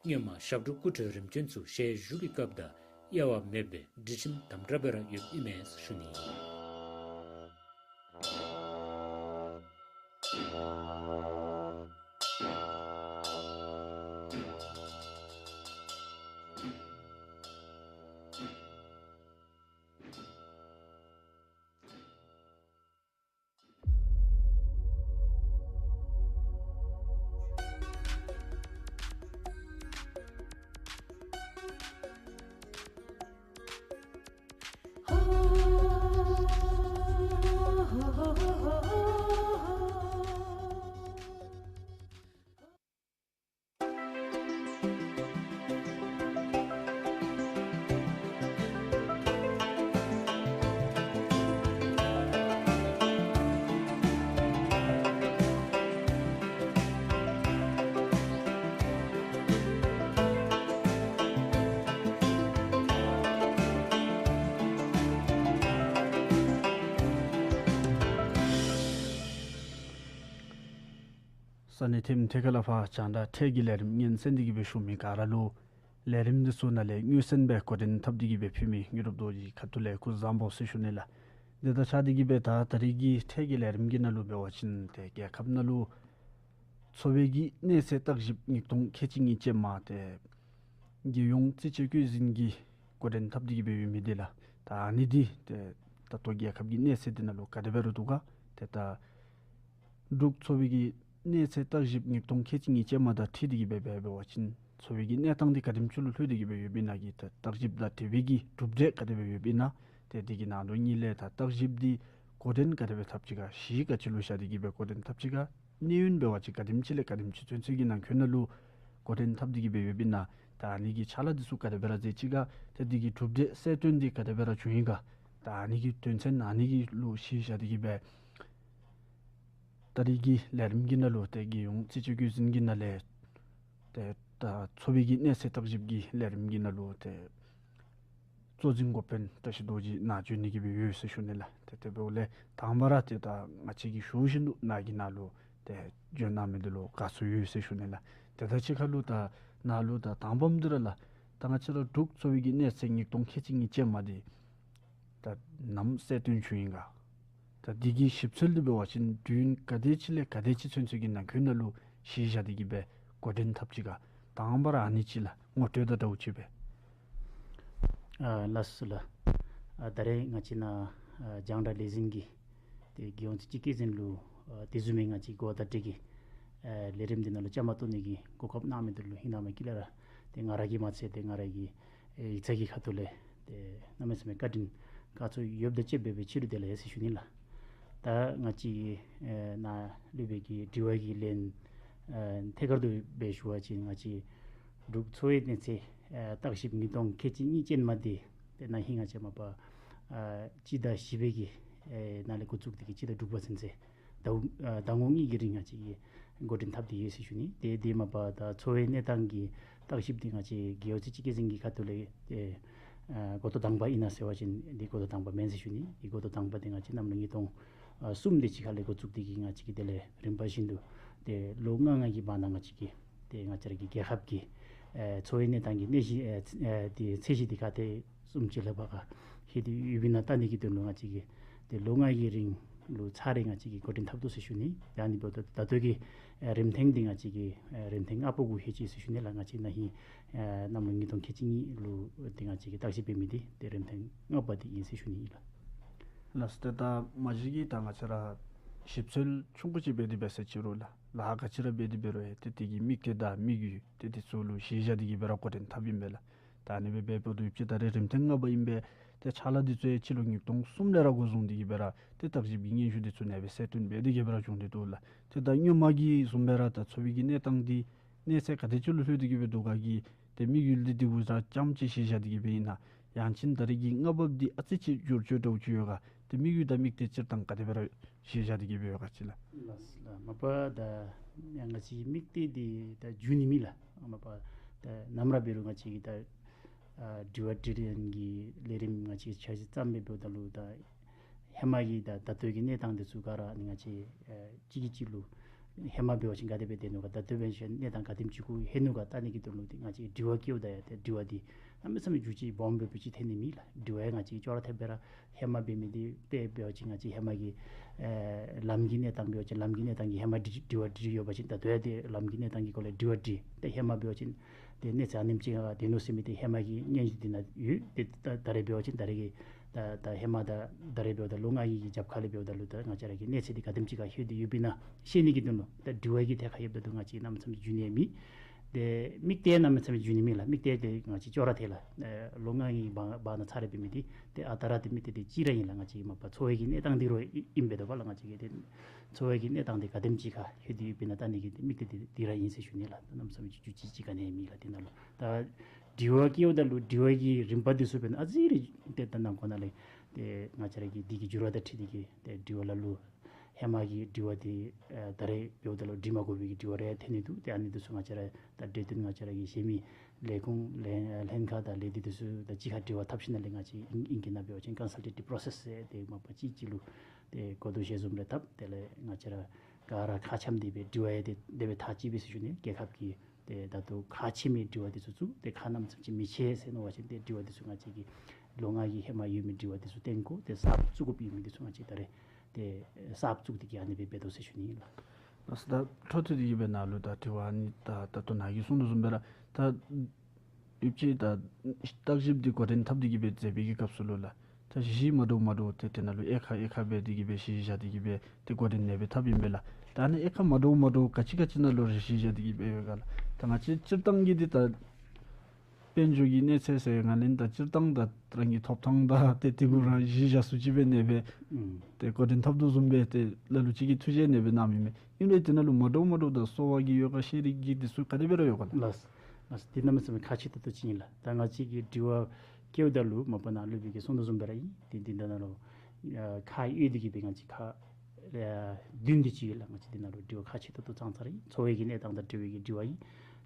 སྔོན་མ་ཞབས་དྲུང་སྐུ་ཕྲེང་རིམ་བྱོན་ཚུ་ཞལ་བཞུགས་ཀྱི་སྐབས་དང་དབྱེ་བ་མེདཔ་སྦེ་སྒྲིག་ཁྲིམས་དམ་དྲག་སྦེ་ར་ཡོདཔ་ཨིན་མས་ཞུ་ནི། ས་གནས་ཐིམ་ཐེ་ཁ་ལ་ཕར་རྒྱང་བསྒྲགས་ཐད་ཀྱི་ལས་རིམ་སྙན་གསན་ཏེ་གི་སྦེ་བཞུགས་མི་ག་ར་ལུ་ལས་རིམ་འདི་ཚུ་ནང་ལས་དངོས་གསལ་སྦེ་གོ་སྒྲིག་འཐབ་སྟེ་གི་སྦེ་ཕུལ་མི་དངོས་གྲུབ་རྡོ་རྗེ་ཁ་ཐུག་ལས་སྐུ་གཟུགས་བཟང་པོ་ཟེར་ཞུ་ནི་ལགས། དེ་དང་ཆ་སྟེ་གི་སྦེ་ད་ད་རིས་ཀྱི་ཐད་ཀྱི་ལས་རིམ་གྱི་ནང་ལུ་འབད་བ་ཅིན་ཏེ་རྒྱལ་ཁབ་ནང་ལུ་འཚོ་བའི་གི་གནས་ཚད་བརྟག་ཞིབ་ཉིས་སྟོང་ཁལ་གཅིག་གཉིས་ཅན་མ་ཏེ་རྒྱལ་ཡོངས་རྩིས་དཔྱད་བཀོད་འཛིན་གྱིས་འགོ་འདྲེན་འཐབ་སྟེ་གི་སྦེ་ཡོད་མི་འདི་ལགས། ད་ཨ་ནི་འདི་ཏེ་ད་ལྟོ་རྒྱལ་ཁབ་ཀྱི་གནས་ཚད་འདི་ནང་ལུ་ག་དེ་སྦེ་ར་འདུག་ག། ཏེ་ད་འབྲུག་འཚོ་བའི་གི་གནས་ཚད་བརྟག་ཞིབ་ཉིས་སྟོང་ཁལ་གཅིག་གཉིས་ཅན་མ་དང་འཁྲིལ་ཏེ་གི་སྦེ་འབད་བ་ཅིན་འཚོ་བའི་གི་གནས་སྟངས་འདི་ག་དེམ་ཅིག་ལུ་ལྷོད་དེ་གི་སྦེ་ཡོདཔ་ཨིན་ན་གི་ད་བརྟག་ཞིབ་དང་འབྲེལ་བའི་གི་གྲུབ་འབྲས་ག་དེ་སྦེ་ཡོདཔ་ཨིན་ན། ཏེ་འདི་གི་ནང་དོན་གཉིས་ལས་ད་བརྟག་ཞིབ་འདི་འགོ་འདྲེན་ག་དེ་སྦེ་འཐབ་ཅི་ག། གཞི་ག་ཅི་ལུ་བཞག་སྟེ་གི་སྦེ་འགོ་འདྲེན་འཐབ་ཅི་ག། གནས་ཡུན་འབད་བ་ཅིན་ག་དེམ་ཅིག་ལས་ག་དེམ་ཅིག་ཚུན་ཚོད་ཀྱི་ནང་འཁོད་ནང་ལུ་འགོ་འདྲེན་འཐབ་སྟེ་གི་སྦེ་ཡོདཔ་ཨིན་ན། ད་ཨ་ནི་གི་ཕྱག་ལཱ་འདི་ཚུ་ག་དེ་སྦེ་ར་མཛད་ཅི་ག། ཏེ་འདི་གི་གྲུབ་འབྲས་གསལ་སྟོན་འདི་ག་དེ་སྦེ་ར་བྱུང་ཡི་ག། ད་ཨ་ནི་གི་དོན་ཚན་ཨ་ནི་གི་ལུ་གཞི་བཞག་སྟེ་གི་སྦེ་ད་རིས་ཀྱི་ལས་རིམ་གྱི་ནང་ལུ་ཏེ་རྒྱལ་ཡོངས་རྩིས་དཔྱད་བཀོད་འཛིན་གྱི་ནང་ལས་ཏེ་ད་འཚོ་བའི་གི་གནས་ཚད་བརྟག་ཞིབ་ཀྱི་ལས་རིམ་གྱི་ནང་ལུ་ཏེ་གཙོ་འཛིན་འགོ་དཔོན་བཀྲ་ཤིས་རྡོ་རྗེ་ནཱ་བྱོན་ནི་གི་སྦེ་ཡོད་ཟེར་ཞུ་ནི་ལགས། ཏེ་དེ་འབདཝ་ལས་དང་པ་ར་ཏེ་ད་ང་བཅས་ཀྱིས་ཞུ་བཞིན་དུ་ནཱ་གི་ནང་ལུ་ཏེ་བྱོན་གནང་མི་འདི་ལུ་དགའ་ཚོར་ཡོད་ཟེར་ཞུ་ནི་ལགས། ཏེ་ད་ཕྱི་ཁ་ལུ་ད་ནཱ་ལུ་ད་དང་པམ་འདི་ར་ལགས། ད་ང་བཅས་ར་འབྲུག་འཚོ་བའི་གི་གནས་ཚད་ཉིས་སྟོང་ཁལ་གཅིག་གཉིས་ཅན་མ་འདི་ད་ནམ་གསལ་སྟོན་བྱུང་ཡི་ག། ད་འདི་གི་ཞིབ་འཚོལ་འདི་འབད་བ་ཅིན་དུས་ཡུན་ག་དེ་ཅིག་ལས་ག་དེ་ཅིག་ཚུན་ཚོད་ཀྱི་ནང་འཁོད་ནང་ལུ་གཞི་བཞག་སྟེ་གི་སྦེ་འགོ་འདྲེན་འཐབ་ཅི་ག། དང་པ་ར་ཨ་ནི་ཅིག་ལགས། ངོ་སྤྲོད་དང་འདྲཝ་ཅིག་སྦེ། ཨ་ལགས་སོ་ལགས། ཨ་ད་རེས་ང་བཅས་ནཱ་ཨ་རྒྱང་བསྒྲགས་ལས་འཛིན་གྱིས་ཏེ་རྒྱལ་ཡོངས་རྩིས་དཔྱད་བཀོད་འཛིན་ལུ་ཨ་དེ་བཟུམ་མའི་ང་བཅས་གོ་བརྡ་སྤྲོད་ཀྱི་ཨ་ལས་རིམ་འདི་ནང་ལུ་བཅའ་མར་གཏོགས་ནི་གི་གོ་སྐབས་གནང་མི་འདི་ལུ་ཧིང་ནང་མ་སྐྱིད་ལ་ར་ཏེ་ང་ར་གིས་མ་ཚད་ཏེ་ང་ར་གི་ཨེ་ཡིག་ཚང་གི་ཁ་ཐུག་ལས་ཏེ་གནམ་མེད་ས་མེད་བཀའ་དྲིན་དགའ་ཚོར་ཡོདཔ་དང་བཅསཔ་སྦེ་ཕྱི་རུ་དེ་ལས་ཡང་ཟེར་ཞུ་ནི་ལགས། ད་ང་བཅས་ཨེ་ནཱ་ལུ་སྦེ་གི་དྲི་བ་གི་ལན་ཨེ་ཐད་ཀར་དུ་སྦེ་ཞུ་བ་ཅིན་ང་བཅས་འབྲུག་འཚོ་བའི་གནས་ཚད་ཨེ་བརྟག་ཞིབ་ཉིས་སྟོང་ཁལ་གཅིག་གཉིས་ཅན་མ་འདི་ཏེ་ན་ཧིང་ང་བཅས་མ་པ་ཨེ་སྤྱི་ཟླ་བཞི་པའི་གི་ཨེ་ནང་ལས་འགོ་བཙུགས་ཏེ་གི་སྤྱི་ཟླ་དྲུག་པ་ཚུན་ཚོད་ཟླཝ་ཨ་ཟླ་ངོ་གཉིས་ཀྱི་རིང་ང་བཅས་ཀྱིས་འགོ་འདྲེན་འཐབ་སྟེ་ཡོད་ཟེར་ཞུ་ནི། ཏེ་དེ་མ་པ་ད་འཚོ་བའི་གནས་སྟངས་ཀྱི་བརྟག་ཞིབ་འདི་ང་བཅས་རྒྱལ་ཡོངས་རྩིས་དཔྱད་བཀོད་འཛིན་གྱི་ཁ་ཐུག་ལས་ཏེ་ཨ་འགོ་ཐོག་དང་པ་ཨིན་ན་ཟེར་བ་ཅིན་འདི་འགོ་ཐོག་དང་པ་མེན་ཟེར་ཞུ་ནི། འདི་འགོ་ཐོག་དང་པ་འདི་ང་བཅས་གནམ་ལོ་ཉིས་སྟོང་ཨ་གསུམ་དེ་ཅིག་ཁ་ལས་འགོ་བཙུགས་ཏེ་གི་ང་བཅས་ཀྱིས་དེ་ལས་རིམ་པ་བཞིན་དུ་ཏེ་ལོ་ལྔ་ལྔ་གི་བར་ན་ང་བཅས་ཀྱིས་ཏེ་ང་བཅས་ར་གི་རྒྱལ་ཁབ་ཀྱི་ཨེ་འཚོ་བའི་གནས་སྟངས་ཀྱི་གནས་གཞི་ཨེ་ཚ་ཨེ་ཏེ་ཚད་གཞི་འདི་ག་དེ་བཟུམ་ཅིག་ལུ་བབ་ག་ལྷོད་དེ་ཡོདཔ་ཨིན་ན་བལྟ་ནི་གི་དོན་ལུ་ང་བཅས་ཀྱིས་ཏེ་ལོ་ལྔ་གི་རིང་ལུ་ཚར་རེ་ང་བཅས་ཀྱིས་འགོ་འདྲེན་འཐབ་དོ་ཟེར་ཞུ་ནི། ཡང་ནི་འབདཝ་ད་ད་ལྟོ་གི་ཨེ་རིམ་ཐེངས་འདི་ང་བཅས་ཀྱིས་ཨེ་རིམ་ཐེངས་ལྔ་པ་གུ་ལྷོད་ཅི་ཟེར་ཞུ་ནི་ལགས། ང་བཅས་ན་ཧིང་ཨེ་གནམ་ལོ་ཉིས་སྟོང་ཁལ་གཅིག་གཉིས་ལུ་ཏེ་ང་བཅས་ཀྱིས་བརྟག་ཞིབ་འབད་མི་འདི་ཏེ་རིམ་ཐེངས་ལྔ་པ་འདི་ཨིན་ཟེར་ཞུ་ནི་ཨིན་ལགས། ལགས་སོ། ཏེ་ད་མ་གཞི་གིས་ད་ང་བཅས་ར་ཞིབ་འཚོལ་ཆུང་ཀུ་ཅིག་འབད་དེ་འབད་ས་ཅིག་རུང་ལགས་ལཱ་ག་ཅི་ར་འབད་དེ་འབད་རུང་ཨེ་ཏེ་དེ་གི་དམིགས་གཏད་དང་དམིགས་ཡུལ་ཏེ་དེ་ཚུ་ལུ་གཞི་བཞག་སྟེ་གི་སྦེ་ར་འགོ་འདྲེན་འཐབ་ཨིན་པས་ལགས། ད་ཨ་ནི་སྦེ་འབདཝ་ད་ཡུདཔ་ཅིག་ད་རེས་རིམ་ཐེངས་ལྔ་པ་ཨིན་པས། ཏེ་ཕྱག་ལཱ་འདི་ཚུ་ཡང་སྤྱི་ལོ་ཉིས་སྟོང་གསུམ་ལས་ར་འགོ་བཟུང་སྟེ་གི་སྦེ་ར་ཏེ་བརྟག་ཞིབ་ཀྱི་སྙན་ཞུ་འདི་ཚུ་ནཱ་སྦེ་གསལ་སྟོན་འབད་དེ་གི་སྦེ་ར་བྱུང་སྟེ་འདུག་ལགས། ཏེ་ད་སྔོན་མ་གི་བཟུམ་སྦེ་ར་ད་འཚོ་བའི་གི་གནས་སྟངས་འདི་གནས་ཚད་ག་དེ་ཅིག་ལུ་ལྷོད་དེ་གི་སྦེ་འདུག་ག་གི་ཏེ་དམིགས་ཡུལ་འདི་འདི་གུ་ར་རྐྱངམ་ཅིག་གཞི་བཞག་སྟེ་གི་སྦེ་ཨིན་ན། ཡང་ཅིན་ད་རེས་ཀྱི་ལྔ་པ་འདི་ཨ་ཙི་ཅིག་འགྱུར་བཅོས་འདྲཝ་ཅིག་ཡོད་ག། ཏེ་དམིགས་ཡུལ་དང་དམིགས་གཏད་སྤྱིར་བཏང་ག་དེ་སྦེ་ར་གཞི་བཞག་སྟེ་གི་སྦེ་ཡོད་ག་ཅིག་ལགས། ལགས་ལགས། མ་པ་ད་ང་བཅས་དམིགས་གཏད་འདི་ད་འགྱུར་ནི་མེད་ལགས། མ་པ་ད་ནམ་ར་འབད་རུང་ང་བཅས་ཀྱིས་ད་ཨ་དྲི་བ་དྲིས་ལན་གྱི་ལས་རིམ་ང་བཅས་འཆར་གཞི་བརྩམ་སྦེ་འབདཝ་ད་ལུ་ད་ཧེ་མ་གི་ད་ད་ལྟོ་གི་གནས་སྟངས་འདི་ཚུ་ག་ར་ནི་ང་བཅས་ཨ་གཅིག་གིས་གཅིག་ལུ་ཧེ་མ་འབད་བ་ཅིན་ག་དེ་སྦེ་སྡོད་ནུག་ག། ད་ལྟོ་འབད་བ་ཅིན་གནས་སྟངས་ག་དེམ་ཅིག་གུ་ལྷོད་ནུག་ག་བལྟ་ནི་གི་དོན་ལུ་འདི་ང་བཅས་དྲི་བ་བཀོདཔ་ད་ཡང་ཏེ་དྲི་བ་འདི་གནམ་མེད་ས་མེད་རྒྱུ་ཅིག་སྦོམ་སྦེ་ར་ཅིག་ཐོན་ནི་མེད་ལགས། དྲི་བ་ཡང་ང་བཅས་ཀྱིས་ཅོག་ར་འཐདཔ་སྦེ་ར་ཧེ་མ་འབད་མི་འདི་དཔེ་འབད་བ་ཅིན་ང་བཅས་ཧེ་མ་གི་ཨེ་ལམ་གྱི་གནས་སྟངས་འབད་བ་ཅིན་ལམ་གྱི་གནས་སྟངས་ཀྱི་ཧེ་མ་དྲི་དྲི་བ་དྲིས་ཡོད་པ་ཅིན་ད་ལྟོ་ཡང་ཏེ་ལམ་གྱི་གནས་སྟངས་ཀྱི་སྐོར་ལས་དྲི་བ་དྲིས། ཏེ་ཧེ་མ་འབད་བ་ཅིན་ཏེ་གནས་ཚད་ཨ་ནེམ་ཅིག་ཨ་སྡོད་ནུག་ཟེར་མི་འདི་ཧེ་མ་གི་སྙན་ཞུ་འདི་ནང་ཡོད། ཏེ་ད་ད་རེས་འབད་བ་ཅིན་ད་རེས་ཀྱི་ད་ད་ཧེ་མ་ད་ད་རེས་འབདཝ་ད་ལོ་ལྔ་གི་རྒྱབ་ཁ་ལས་འབདཝ་ད་ལུ་ད་ང་བཅས་ར་གི་གནས་ཚད་འདི་ག་དེམ་ཅིག་ཁར་ལྷོད་དེ་ཡོདཔ་ཨིན་ན་ཤེས་ནི་གི་དོན་ལུ། ད་དྲི་བ་གི་ཐད་ཁར་ཡོདཔ་ད་ལུ་ང་བཅས་གནམ་མེད་ས་མེད་འགྱུར་ནི་མེད། ཏེ་དམིགས་གཏད་གནམ་མེད་ས་མེད་འགྱུར་ནི་མེད་ལགས། དམིགས་གཏད་འདི་ང་བཅས་ཅོག་ར་འཐད་ལགས། ཨེ་ལོ་ལྔ་གི་བར་བར་ན་ཚར་རེ་འབད་མི་འདི་ཏེ་ཨ་རྟག་ར་ཏེ་དམིགས་གཏད་འདི་གཅིག་ར་ཨིན་ལགས། ང་བཅས་མ་པ་འཚོ་བའི་གི་གནས་སྟངས་འདི་ར་ཨིན་པས་ད་པ་ལགས། ང་བཅས་ཀྱིས་ཏེ་འཚོ་བའི་གི་གནས་སྟངས་འདི་ག་དེམ་ཅིག་ཁར་ལྷོད་དེ་ཡོདཔ་ཨིན་ན་བལྟ་ནི་གི་ཏེ་དམིགས་གཏད་འདི་འདི་ར་ཨིན་ཟེར་ཞུ་ནི་ལགས། གནམ་མེད་ས་མེད་རྒྱུ་ཅིག་ཅིག་ག་ནི་མེད་ལགས། དེ་ནང་ལུ་ད་དྲི་བ་བཀོདཔ་ད་ལུ་དྲི་བ་གི་རིམ་པ་འདི་ཚུ་འབད་ན་ཨ་ཙི་རེ་ཏེ་ད་ནང་ཁོ་ན་ལས་ཏེ་ང་བཅས་ར་གི་འདི་གི་འགྱུར་བ་དང་འཁྲིལ་ཏེ་གི་ཏེ་དྲི་བ་ལ་ལུ་ཧེ་མ་གི་དྲི་བ་འདི་ཨེ་ད་རེས་འབདཝ་ད་ལུ་དྲི་མ་དགོ་པའི་གི་དྲི་བ་རེ་ཐོན་ནི་འདུག། ཏེ་ཨ་ནི་འདི་ཚུ་ང་བཅས་ར་ད་འབྲེལ་མཐུད་ང་བཅས་ར་གི་གཞན་མི་ལས་ཁུངས་ལྷན་ལྷན་ཁག་དང་ལས་སྡེ་འདི་ཚུ་དང་གཅིག་ཁར་དྲི་བ་འཐབ་ཞིནམ་ལས་ང་བཅས་ཨིང་ཨིང་སྐད་ནང་འབད་བ་ཅིན་consultative process ཟེར་ཏེ་མ་པ་གཅིག་གཅིག་ལུ་ཏེ་གོ་བསྡུར་ཞལ་འཛོམས་རེ་འཐབ། དེ་ལས་ང་བཅས་ར་ ག་ར་ཁ་འཆམ་སྟེ་སྦེ་དྲི་བ་ཡང་ཏེ་དེ་སྦེ་ཐག་བཅད་པས་ཟེར་ཞུ་ནི། རྒྱལ་ཁབ་ཀྱི་ཏེ་ད་ལྟོ་ཁག་ཆེ་མི་དྲི་བ་འདི་ཚུ་བཙུགས་ཏེ་ཁག་གནམ་མེད་ས་མེད་ཅིག་མི་ཆེ་ཟེར་མནོ་བ་ཅིན་ཏེ་དྲི་བ་འདི་ཚུ་ང་བཅས་ཀྱི་ལོ་ལྔ་གི་ཧེ་མ་ཡོད་མི་དྲི་བ་འདི་ཚུ་སྟོན་དགོ། ཏེ་གསརཔ་བཙུགས་དགོཔ་ཡོད་མི་འདི་ཚུ་ང་བཅས་ད་རེས་ཏེ་གསརཔ་བཙུགས་ཏེ་གི་ཨ་ནི་སྦེ་འབད་དོ་ཟེར་ཞུ་ནི་ཨིན་ལགས། ལགས་སོ། ད་འཕྲོ་མཐུད་དེ་གི་སྦེ་ནཱ་ལུ་ད་དྲི་བ་ཨ་ནི་ད་ད་ལྟོ་ནཱ་གིས་གསུངས་དོ་བཟུམ་སྦེ་ར་ད་ཡོད་ཅི། ད་བརྟག་ཞིབ་འདི་འགོ་འདྲེན་འཐབ་སྟེ་གི་སྦེ་མཛད་པའི་གི་སྐབས་སུ་ལུ་ལགས། ད་གཞི་གཞི་མ་འདྲཝ་མ་འདྲཝ་ཏེ་དེ་ནང་ལུ་དབྱེ་ཁག་དབྱེ་ཁག་འབད་དེ་གི་སྦེ་གཞི་བཞག་སྟེ་གི་སྦེ་ཏེ་འགོ་འདྲེན་ནེ་སྦེ་འཐབ་ཨིན་པས་ལགས། ད་ཨ་ནི་དབྱེ་ཁག་མ་འདྲཝ་མ་འདྲཝ་ག་ཅི་ག་ཅི་ནང་ལུ་ར་གཞི་བཞག་སྟེ་གི་སྦེ་ཡོད་ག་ལགས། ད་ང་བཅས་སྤྱིར་བཏང་གི་འདི་ད་དཔལ་འབྱོར་གྱི་གནས་ཚད་ཟེར་ང་ལན་ད་སྤྱིར་བཏང་ད་རང་གི་ཐོབ་ཐང་ད་ཏེ་དེ་གུ་ར་གཞི་བཞག་སུ་ཅིག་སྦེ་ནེ་སྦེ་ཨུམ་ཏེ་འགོ་འདྲེན་འཐབ་དོ་བཟུམ་སྦེ་ཏེ་ལ་ལུ་ཅིག་གིས་ཐུགས་རྗེ་ནེ་སྦེ་གནངམ་ཨིན་མས། ཨིན་རུང་དེ་ནང་ལུ་མ་འདྲཝ་མ་འདྲཝ་ད་གསོ་བ་གི་ཡོད་ག་ཤེས་རིག་གི་འདི་ཚུ་ག་དེ་སྦེ་ར་ཡོད་ག་ལགས། ལགས་ལགས། འདི་གནམ་མེད་ས་མེད་ཁག་ཆེ་ཏོག་ཏོ་ཅིག་ཨིན་ལགས། ད་ང་བཅས་ཀྱིས་དྲི་བ་བཀོདཔ་ད་ལུ་མ་པ་ནཱ་སློབ་དཔོན་གྱིས་གསུངས་དོ་བཟུམ་སྦེ་ར་ཨིན། ཏེ་འདི་ད་ནང་ལུ་ཨ་ཁག་ཡོད་དེ་གི་སྦེ་ང་བཅས་ཁག་ཨ་བདུན་དེ་ཅིག་ཡོད་ལགས། ང་བཅས་འདི་ནང་ལུ་དྲི་བ་ཁག་ཆེ་ཏོག་ཏོ་ཙང་ཙ་ར་ཨིན། འཚོ་བའི་གི་གནས་སྟངས་དང་འབྲེལ་བའི་གི་དྲི་བ་ཨིན།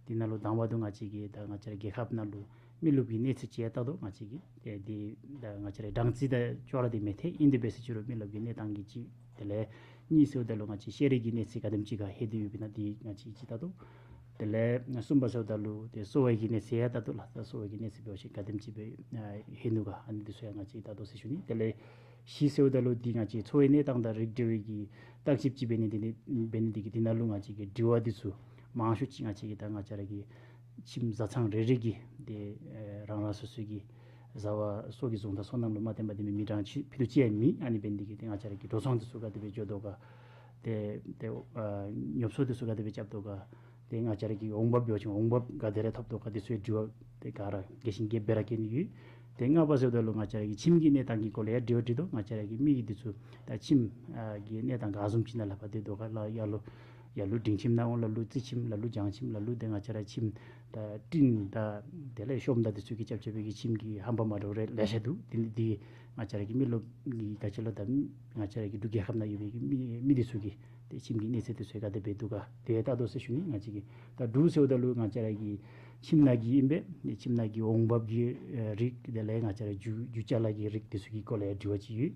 འདི་ནང་ལུ་དང་པ་དུ་ང་བཅས་ཀྱིས་ད་ང་བཅས་ར་རྒྱལ་ཁབ་ནང་ལུ་མི་རློབས་ཀྱི་གནས་ཚད་ཅིག་ཡང་བལྟ་དོ། ང་བཅས་ཀྱིས་ཏེ་འདི་ད་ང་བཅས་ར་གྲངས་རྩིས་དང་ཅོག་ར་འདི་མི་འཐད། ཨིན་དེ་འབད་ཟེར་ཅི་རུང་མི་རློབས་ཀྱི་གནས་སྟངས་ཀྱི་ཅིག། དེ་ལས་གཉིས་ཟེརཝ་ད་ལུ་ང་བཅས་ཤེས་རིག་གི་གནས་ཚད་ག་དེམ་ཅིག་ཁར་ལྷོད་དེ་ཡོདཔ་ཨིན་ན་འདི་ང་བཅས་ཅིག་བལྟ་དོ། དེ་ལས་གསུམ་པ་ཟེརཝ་ད་ལུ་ཏེ་གསོ་བའི་གི་གནས་ཚད་ཡང་བལྟ་དོ་ལགས། ད་གསོ་བའི་གི་གནས་ཚད་འབད་བ་ཅིན་ག་དེམ་ཅིག་སྦེ་ཨ་ལྷོད་ནུག་ག། ཨ་ནི་འདི་ཚུ་ཡང་ང་བཅས་བལྟ་དོ་ཟེར་ཞུ་ནི། དེ་ལས་བཞི་ཟེརཝ་ད་ལུ་འདི་ང་བཅས་འཚོ་བའི་གནས་སྟངས་དང་རིགས་འབྲེལ་བའི་གི་བརྟག་ཞིབ་ཅིག་འབད་ནི་འདི་ནི་འབད་ནི་འདི་གིས་འདི་ནང་ལུ་ང་བཅས་ཀྱི་དྲི་བ་འདི་ཚུ་མང་ཤོས་ཅིག་ང་བཅས་ཀྱི་ད་ང་བཅས་ར་གི་ཁྱིམ་བཟའ་ཚང་རེ་རེ་གི་ཏེ་ཨེ་རང་རང་སོ་སོའི་གི་བཟའ་བ་སོ་གི་བཟུང་དང་སོ་ནམ་ལུ་མ་བརྟེན་པར་ཏེ་མི་མི་གྲངས་ཅིག་ཕུད་རྡོག་གཅིག་ཡང་མེད། ཨ་ནི་འབད་ནི་འདི་གིས་ཏེ་ང་བཅས་ར་གི་འགྲོ་སོང་འདི་ཚུ་ག་དེ་སྦེ་འགྱོ་དོ་ག། ཏེ་ཏེ་ཨ་ཉོ་སོང་འདི་ཚུ་ག་དེ་སྦེ་རྐྱབ་དོ་ག། ཏེ་ང་བཅས་ར་གི་འོང་འབབ་འབད་བ་ཅིན་འོང་འབབ་ག་དེ་ར་ཐོབ་དོ་ག། འདི་ཚུའི་དྲི་བ་ཏེ་ག་ར་རྒྱས་ཤིང་རྒྱས་པ་སྦེ་ར་བཀོད་ནི་ཡོད། ཏེ་ལྔ་པ་ཟེརཝ་ད་ལུ་ང་བཅས་ར་གི་ཁྱིམ་གྱི་གནས་སྟངས་ཀྱི་སྐོར་ལས་ཡང་དྲི་བ་དྲི་དོ། ང་བཅས་ར་གི་མི་གི་འདི་ཚུ་ད་ཁྱིམ་ཨ་གི་གནས་སྟངས་ག་བཟུམ་ཅིག་ནང་ལས་ཕར་སྡོད་དོ་ག་ལགས། ལ་ལུ་ལ་ལུ་སྒྲིང་ཁྱིམ་ནང་འོང་། ལ་ལུ་རྩི་ཁྱིམ། ལ་ལུ་ལྗང་ཁྱིམ། ལ་ལུ་ཏེ་ང་བཅས་ར་ཁྱིམ་ད་སྤྲིན་དང་དེ་ལས་གཤོངམ་དང་འདི་ཚུ་གིས་རྐྱབ་རྐྱབ་པའི་གི་ཁྱིམ་གྱི་ཧམ་པ་མ་འདྲཝ་རེ་ལེ་ཤ་འདུག། འདི་ནི་འདི་ང་བཅས་ར་གི་མི་རློབས་ཀྱི་ག་ཅི་ལོ་ད་ང་བཅས་ར་གི་འབྲུག་རྒྱལ་ཁབ་ནང་ཡོད་པའི་གི་མི་མི་འདི་ཚུ་གི་ཏེ་ཁྱིམ་གྱི་གནས་ཚད་འདི་ཚུ་ག་དེ་སྦེ་འདུག་ག། དེ་བལྟ་དོ་ཟེར་ཞུ་ནི། ང་བཅས་ཀྱིས་ད་དྲུག་ཟེརཝ་ད་ལུ་ང་བཅས་ར་གི་ཁྱིམ་ནང་གི་ཨིན་པས། ཁྱིམ་ནང་གི་འོང་འབབ་ཀྱི་ཨེ་རིགས། དེ་ལས་ང་བཅས་ར་རྒྱུ་རྒྱུ་ཅ་ལ་གི་རིགས་འདི་ཚུ་གི་སྐོར་ལས་ཡང་དྲི་བ་ཅིག་ཡོད།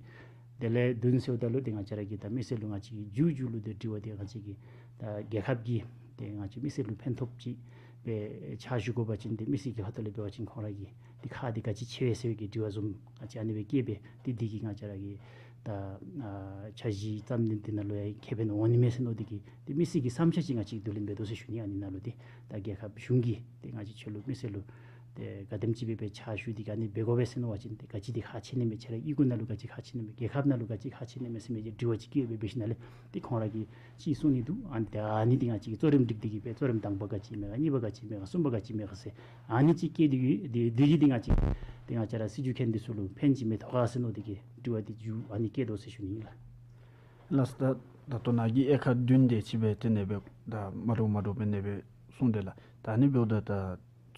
དེ་ལས་བདུན་ཟེརཝ་ད་ལུ་ཏེ་ང་བཅས་ར་གི་ད་མི་སེར་ལུ་ང་བཅས་ཀྱི་རྒྱུ་རྒྱུ་ལུ་ཏེ་དྲི་བ་འདི་ང་བཅས་ཀྱིས་ད་རྒྱལ་ཁབ་ཀྱིས་ཏེ་ང་བཅས་མི་སེར་ལུ་ཕན་ཐོགས་ཅིག་སྦེ་ཕྱག་ཞུ་དགོ་པ་ཅིན་ཏེ་མི་སེར་གྱི་ཁ་ཐུག་ལས་འབད་བ་ཅིན་ཁོང་ར་གི་འདི་ཁག་འདི་ག་ཅི་ཆེ་བས་ཟེར་བའི་གི་དྲི་བ་བཟུམ་ང་བཅས་ཨ་ནི་སྦེ་བཀོད་པས། ཏེ་འདི་གིས་ང་བཅས་ར་གི་ད་ཨ་འཆར་གཞི་བརྩམ་ནི་འདི་ནང་ལུ་ཡང་ཁེ་ཕན་འོང་ནི་མས་ཟེར་མནོ་སྟེ་གི་ཏེ་མི་སེར་གྱི་བསམ་འཆར་ཅིག་ང་བཅས་ཀྱིས་བསྡུ་ལེན་འབད་དོ་ཟེར་ཞུ་ནི། ཨ་ནི་ནང་ལུ་ཏེ་ད་རྒྱལ་ཁབ་གཞུང་གིས་ཏེ་ང་བཅས་ཁྱོད་ལུ་མི་སེར་ལུ་ཏེ་ག་དེམ་ཅིག་སྦེ་སྦེ་ཕྱག་ཞུ་སྟེ་གི་ཨ་ནི་འབད་དགོ་པས་ཟེར་མནོ་བ་ཅིན་ཏེ་ག་ཅི་འདི་ཁག་ཆེ་ནི་མས། ཁྱོད་ར་གཡུས་སྒོ་ནང་ལུ་ག་ཅི་ཁག་ཆེ་ནི་མས། རྒྱལ་ཁབ་ནང་ལུ་ག་ཅི་ཁག་ཆེ་ནི་མས་ཟེར་མི་གི་དྲི་བ་ཅིག་བཀོད་སྦེ་འབད་ཞིནམ་ལས་ཏེ་ཁོང་ར་གིས་ཅིག་གསུང་ནི་འདུག། ཨ་ནི་ཏེ་ཨ་ནི་འདི་ང་བཅས་ཀྱིས་གཙོ་རིམ་སྒྲིག་སྟེ་གི་སྦེ་གཙོ་རིམ་དང་པ་ག་ཅི་མས་ག། གཉིས་པ་ག་ཅི་མས་ག། གསུམ་པ་ག་ཅི་མས་ག་ཟེར་ཨ་ནི་ཅིག་བཀོད་དེ་ཡོད། དེ་དེ་གིས་ཏེ་ང་བཅས་ཏེ་ང་བཅས་ར་སྲིད་བྱུས་མཁན་འདི་ཚུ་ལུ་ཕན་ཅིག་མི་ཐོགས་ག་ཟེར་མནོ་སྟེ་གི་དྲི་བ་འདི་མཇུག་ཨ་ནི་བཀོད་དོ་ཟེར་ཞུ་ནི་ཨིན་ལགས། ལགས་སོ། ད་ད་ལྟོ་ནཱ་གིས་དབྱེ་ཁག་བདུན་དེ་ཅིག་སྦེ་ཏེ་ནེ་སྦེ་ད་མ་འདྲཝ་མ་འདྲཝ་སྦེ་ནེ་སྦེ་གསུངས་དེས་ལགས། ད་ཨ་ནི་འབདཝ་ད་ད་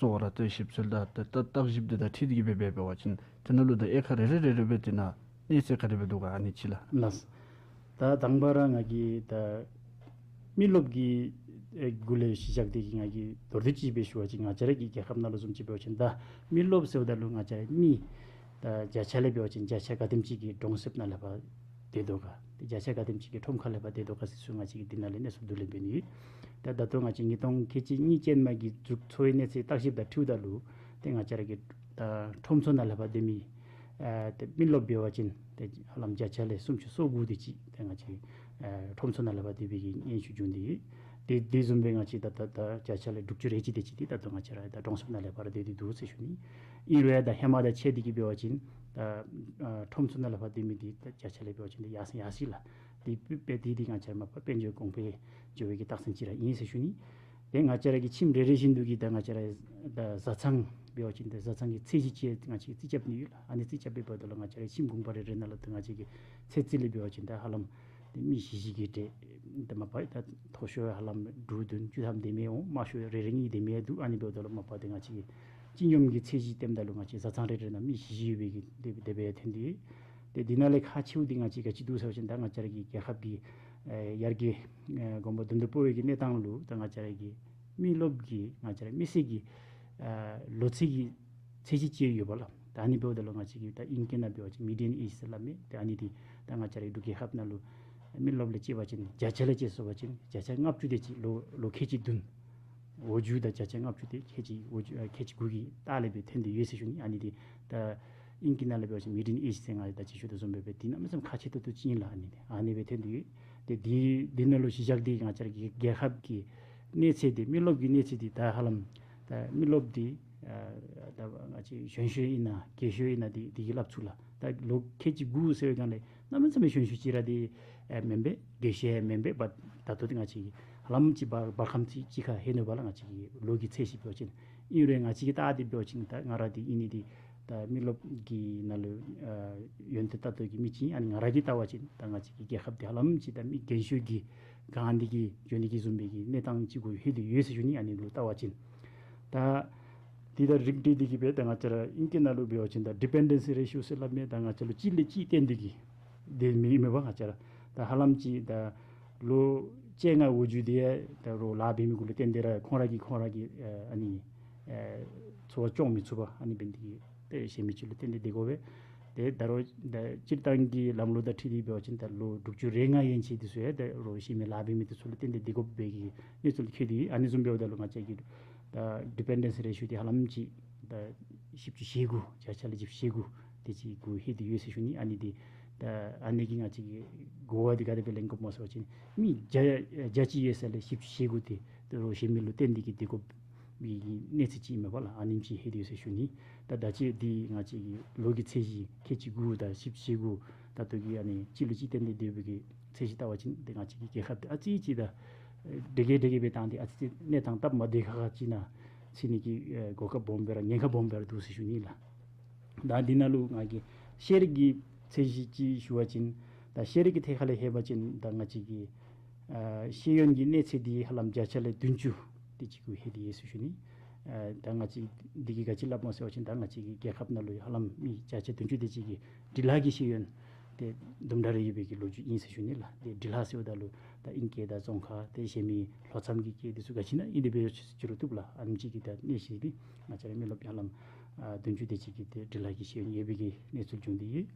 གཙོ་བོ་ར་ཏེ་ཞིབ་འཚོལ་དང་ཏེ་ད་བརྟག་ཞིབ་འདི་དང་འཁྲིལ་ཏེ་གི་སྦེ་འབད་བ་ཅིན་དེ་ནང་ལུ་ད་དབྱེ་ཁག་རེ་རེ་རེ་རེ་སྦེ་དེ་ནང་གནས་ཚད་ག་དེ་སྦེ་འདུག་ག། ཨ་ནི་ཅིག་ལགས། ལགས། ད་དང་པ་ར་ང་གིས་ད་མི་རློབས་ཀྱི་ཨེ་གུ་ལས་གཞི་བཞག་སྟེ་གི་ང་གིས་མདོར་བསྡུས་ཅིག་སྦེ་ཞུ་བ་ཅིན་ང་བཅས་ར་གི་རྒྱལ་ཁབ་ནང་ལུ་བཟུམ་ཅིག་འབད་བ་ཅིན་ད་མི་རློབས་ཟེརཝ་ད་ལུ་ང་བཅས་ར་མི་ད་བརྒྱ་ཆ་ལས་འབད་བ་ཅིན་བརྒྱ་ཆ་ག་དེམ་ཅིག་གིས་གྲོང་གསེབ་ནང་ལས་ཕར་སྡོད་དོ་ག། ཏེ་བརྒྱ་ཆ་ག་དེམ་ཅིག་གིས་ཁྲོམ་ཁ་ལས་ཕར་སྡོད་དོ་ག་ཟེར་ཚུ་ང་བཅས་ཀྱིས་འདི་ནང་ལས་གནས་ཚུལ་བསྡུ་ལེན་འབད་ནི་ཡོད། ད་ད་ལྟོ་ང་བཅས་ཉིས་སྟོང་ཁལ་གཅིག་གཉིས་ཅན་མ་གི་འཛུགས་འཚོ་བའི་གནས་ཚད་བརྟག་ཞིབ་དང་འཁྲིལཝ་ད་ལུ་ཏེ་ང་བཅས་ར་གི་ད་ཁྲོམ་ཚུ་ནང་ལས་ཕར་སྡོད་མི་ཨ་ཏེ་མི་རློབས་འབད་བ་ཅིན་ཏེ་ཧ་ལམ་བརྒྱ་ཆ་ལས་སུམ་ཅུ་སོ་དགུ་དེ་ཅིག་ཏེ་ང་བཅས་ཨ་ཁྲོམ་ཚུ་ནང་ལས་ཕར་སྡོད་པའི་གི་སྙན་ཞུ་བྱུང་སྟེ་ཡོད། ཏེ་དེ་བཟུམ་སྦེ་ང་བཅས་ད་ད་ད་བརྒྱ་ཆ་ལས་དྲུག་ཅུ་རེ་གཅིག་དེ་ཅིག་འདི་ད་ལྟོ་ང་བཅས་ར་ད་གྲོང་གསེབ་ནང་ལས་ཕར་སྡོད་དེ་འདུག་ཟེར་ཞུ་ནི། ཨིན་རུང་ཡང་ད་ཧེ་མ་དང་ཕྱད་དེ་གི་འབད་བ་ཅིན་ད་ཨ་ཁྲོམ་ཚུ་ནང་ལས་ཕར་སྡོད་མི་འདི་ད་བརྒྱ་ཆ་ལས་འབད་བ་ཅིན་ད་ཡར་སེང་ཡར་སེང་ལགས། དེ་སྦེ་དེ་འདི་ང་བཅས་ར་མ་པ་དཔལ་འབྱོར་གོང་འཕེལ་འགྱོ་བའི་གི་རྟགས་མཚན་ཅིག་ར་ཨིན་ཟེར་ཞུ་ནི། ཏེ་ང་བཅས་ར་གི་ཁྱིམ་རེ་རེ་བཞིན་དུ་གི་ད་ང་བཅས་ར་ད་བཟའ་ཚང་འབད་བ་ཅིན་ད་བཟའ་ཚང་གི་ཚད་གཞི་ཅིག་ང་བཅས་རྩིས་རྐྱབ་ནི་ཡོད་ལགས། ཨ་ནི་རྩིས་རྐྱབ་པའི་བར་དུ་ལུ་ང་བཅས་ར་ཁྱིམ་གུང་པ་རེ་རེ་ནང་ལུ་ད་ང་བཅས་ཀྱི་ཚོད་རྩིས་ལས་འབད་བ་ཅིན་ད་ཧ་ལམ་ཏེ་མི་བཞི་བཞི་གི་གྲས་ད་མ་པ་ད་མཐོ་ཤོས་ཧ་ལམ་དྲུག་བདུན་བཅུ་ཐམ་དེ་མས་འོང་། དམའ་ཤོས་རེ་རེ་གཉིས་དེ་མས་འདུག། ཨ་ནི་འབདཝ་ད་ལུ་མ་པ་ཏེ་ང་བཅས་ཀྱི་སྤྱི་སྙོམས་ཀྱི་ཚད་གཞི་བསྟནམ་ད་ལུ་ང་བཅས་བཟའ་ཚང་རེ་རེ་ནང་མི་བཞི་བཞི་ཡོད་པའི་གི་དེ་སྦེ་དེ་སྦེ་ཐོན་ཏེ་ཡོད། ཏེ་འདི་ནང་ལས་ཁག་ཆེཝ་འདི་ང་བཅས་ག་ཅི་འདུག་ཟེར་བ་ཅིན་ད་ང་བཅས་ར་གི་རྒྱལ་ཁབ་ཀྱི་ཨེ་ཡར་རྒྱས་ཨེ་གོང་འཕེལ་དུམ་དུམ་སྤོ་བའི་གི་གནས་སྟངས་ལུ་ད་ང་བཅས་ར་གི་མི་རློབས་ཀྱི་ང་བཅས་ར་མི་སེར་གྱི་ཨ་ལོ་ཚད་ཀྱི་ཚད་གཞི་ཅིག་ཡོདཔ་ལགས། ད་ཨ་ནི་འབདཝ་ད་ལུ་ང་བཅས་ཀྱིས་ད་ཨིང་སྐད་ནང་འབད་བ་ཅིན་མི་ཌི་ཡཱན་ཨེཇ་ཟེར་སླབ་མས། ད་ཨ་ནི་འདི་ད་ང་བཅས་ར་འབྲུག་རྒྱལ་ཁབ་ནང་ལུ་ མི་རློབས་ལས་བཅད་པ་ཅིན་བརྒྱ་ཆ་ལས་བཅད་སོང་པ་ཅིན་བརྒྱ་ཆ་ལྔ་བཅུ་དེ་ཅིག་ལོ་ལོ་ཁལ་གཅིག་བདུན། འོག་འཇུག་དང་བརྒྱ་ཆ་ལྔ་བཅུ་དེ་ཁལ་གཅིག་འོག་འཇུག་ཨ་ཁལ་གཅིག་དགུ་གི་ལྟག་ལས་སྦེ་ཐོན་ཏེ་ཡོད་ཟེར་ཞུ་ནི། ཨ་ནི་འདི་ད་ཨིང་སྐད་ནང་ལས་འབད་བ་ཅིན་མིཌ་ཨེཇ་ཟེར་ང་ད་ཅི་ཞུ་དོ་བཟུམ་སྦེ་འདི་གནམ་མེད་ས་མེད་ཁག་ཆེ་ཏོག་ཏོ་ཅིག་ཨིན་ལགས། ཨ་ནི་འདི་ཨ་ནི་སྦེ་ཐོན་ཏེ་ཡོད། ཏེ་འདི་འདི་ནང་ལུ་གཞི་བཞག་སྟེ་ང་བཅས་ར་གི་རྒྱལ་ཁབ་ཀྱི་གནས་ཚད་འདི་མི་རློབས་ཀྱི་གནས་ཚད་འདི་ད་ཧ་ལམ་ད་མི་རློབས་འདི་ཨ་ད་ང་བཅས་གཞོན་ཤོས་ཨིན་ན་རྒས་ཤོས་ཨིན་ན་འདི་འདི་གིས་སླབ་ཚུགས་ལགས། ད་ལོ་ཁལ་གཅིག་དགུ་ཟེར་བའི་སྒང་ལས་གནམ་མེད་ས་མེད་གཞོན་ཤོས་ཅིག་ར་འདི་ཨེ་མེན་པས། རྒས་ཤོས་ཡང་མེན་པས། བ་ད་ལྟོ་འདི་ང་བཅས་ཀྱི་ཧ་ལམ་ཅིག་བར་བར་ཁམས་ཅིག་ཅིག་ཁར་ལྷོད་ནུག་པ་ལགས། ང་བཅས་ཀྱི་ལོ་གི་ཚད་གཞི་འབད་བ་ཅིན་ཨིན་རུང་ང་བཅས་ཀྱི་ལྟ་སྟེ་འབད་བ་ཅིན་ད་ང་ར་འདི་ཨིན་ནི་འདི་ད་མི་རློབས་ཀྱི་ནང་ལུ་ཨ་ཡོན་ཏན་ལྟ་རྟོག་གི་མི་ཅིག་ཨིན། ཨ་ནི་ང་ར་གིས་བལྟ་བ་ཅིན་ད་ང་བཅས་ཀྱི་རྒྱལ་ཁབ་འདི་ཧ་ལམ་ཅིག་ད་མི་རྒན་ཤོས་ཀྱི་གང་འདི་གི་འགྱོ་ནི་གི་བཟུམ་སྦེ་གི་གནས་སྟངས་ཅིག་གུ་ལྷོད་དེ་ཡོད་ཟེར་ཞུ་ནི། ཨ་ནི་ལུ་བལྟ་བ་ཅིན་ད་འདི་ད་རིགས་འགྲེ་འདི་གིས་སྦེ་ད་ང་བཅས་ར་ཨིང་སྐད་ནང་ལུ་འབད་བ་ཅིན་ད་ཌི་པེན་ཌེན་སི་རེ་ཤི་ཡོ་ཟེར་སླབ་མས། ད་ང་བཅས་ལུ་གཅིག་ལས་གཅིག་བརྟེན་ཏེ་གི་སྡོད་མི་མས་པ། ང་བཅས་ར་ད་ཧ་ལམ་ཅིག་ད་ལོ་བཅོ་ལྔ་འོག་འཇུག་འདི་ཡང་ད་རོགས་ལཱ་འབད་མི་གུ་ལུ་བརྟེན་ཏེ་ར་ཁོང་ར་གིས་ཁོང་ར་གི་ཨ་ནི་ཨ་འཚོ་བ་སྐྱོང་མི་ཚུགས་པར་ཨ་ནི་འབད་ནི་འདི་གིས་ཏེ་གཞན་མི་ཅིག་ལུ་བརྟེན་ཏེ་སྡོད་དགོ་པས། ཏེ་ད་རོགས་ད་སྤྱིར་བཏང་གི་ལམ་ལུགས་དང་འཁྲིལ་ཏེ་འབད་བ་ཅིན་ད་ལོ་དྲུག་ཅུ་རེ་ལྔ་ཡན་ཆད་འདི་ཚུ་ཡང་ད་རོགས་གཞན་མི་ལཱ་འབད་མི་འདི་ཚུ་ལུ་བརྟེན་ཏེ་སྡོད་དགོ་པའི་གི་གནས་ཚུལ་འཁོད་དེ་ཨ་ནི་བཟུམ་འབདཝ་ད་ལུ་ང་བཅས་ཀྱི་ད་ཌི་པེན་ཌེན་སི་རེ་ཤི་ཡོ་འདི་ཧ་ལམ་ཅིག་ད་བཞི་བཅུ་ཞེ་དགུ་བརྒྱ་ཆ་ལས་བཞི་བཅུ་ཞེ་དགུ་དེ་ཅིག་གུ་ལྷོད་དེ་ཡོད་ཟེར་ཞུ་ནི། ཨ་ནི་འདི་ད་ཨ་ནི་གིས་ང་བཅས་ཀྱི་གོ་བ་འདི་ག་དེ་སྦེ་ལེན་དགོཔ་སྨོ་ཟེར་བ་ཅིན་མི་བརྒྱ་བརྒྱ་ཅིག་ཡོད་ས་ལས་བཞི་བཅུ་ཞེ་དགུ་དེ་ད་རོགས་གཞན་མི་ལུ་བརྟེན་ཏེ་གི་སྡོད་དགོ་པའི་གི་གནས་ཚད་ཅིག་ཨིན་མས་པ་ལགས། ཨ་ནེམ་ཅིག་ལྷོད་དེ་ཡོད་ཟེར་ཞུ་ནི། ད་ད་ཅི་འདི་ང་བཅས་ཀྱི་ལོ་གི་ཚད་གཞི་ཁལ་གཅིག་དགུ་དང་བཞི་བཅུ་ཞེ་དགུ་ད་ལྟོ་གི་ཨ་ནི་གཅིག་ལུ་གཅིག་བརྟེན་ཏེ་སྡོད་པའི་གི་ཚད་གཞི་བལྟ་བ་ཅིན་འདི་ང་བཅས་ཀྱི་རྒྱལ་ཁབ་འདི་ཨ་ཙི་ཅིག་ད་ཨེ་འདྲེ་རྒྱས་འདྲེ་རྒྱས་སྦེ་བཏང་སྟེ་ཨ་ཙི་ཅིག་གནས་སྟངས་སྟབས་མ་བདེ་ཁག་ཁ་ཅིག་ནང་ཚུད་ནི་གི་ཨེ་གོ་སྐབས་སྦོམ་སྦེ་ར་ཉེན་ཁ་སྦོམ་སྦེ་ར་འདུག་ཟེར་ཞུ་ནི་ལགས། ད་འདི་ནང་ལུ་ང་གིས་ཤེས་རིག་གི་ཚད་གཞི་ཅིག་ཞུ་བ་ཅིན་ད་ཤེས་རིག་གི་ཐད་ཁར་ལས་ལྷོད་པ་ཅིན་ད་ང་བཅས་ཀྱི་ཨ་ཤེས་ཡོན་གྱི་གནས་ཚད་འདི་ཧ་ལམ་བརྒྱ་ཆ་ལས་བདུན་ཅུ་དེ་ཅིག་གུ་ལྷོད་དེ་ཡོད་ཟེར་ཞུ་ནི། ཨ་ད་ང་བཅས་འདི་གིས་ག་ཅི་སླབ་སྨོ་ཟེར་བ་ཅིན་ད་ང་བཅས་ཀྱི་རྒྱལ་ཁབ་ནང་ལུ་ཧ་ལམ་མི་བརྒྱ་ཆ་བདུན་ཅུ་དེ་ཅིག་གིས་འབྲི་ལྷག་གི་ཤེས་ཡོན་དེ་དུམ་གྲ་རེ་ཡོད་པའི་གི་ལོ་རྒྱུས་ཨིན་ཟེར་ཞུ་ནི་ལགས། དེ་འབྲི་ལྷག་ཟེརཝ་ད་ལུ་ད་ཨིང་སྐད་དང་རྫོང་ཁ་དེ་གཞན་མི་ལྷོ་མཚམས་ཀྱི་སྐད་འདི་ཚུ་ག་ཅི་ཨིན་ན་ཨིན་དེ་སྦེ་ཅིག་རུང་བཏུབ་ལགས། ཨ་ནེམ་ཅིག་གི་ད་གནས་གཞི་འདི་ང་བཅས་ར་མི་རློབས་ཧ་ལམ་ཨ་བདུན་ཅུ་དེ་ཅིག་གིས་དེ་འབྲི་ལྷག་གི་ཤེས་ཡོན་ཡོད་པའི་གི་གནས་ཚུལ་བྱུང་སྟེ་ཡོད།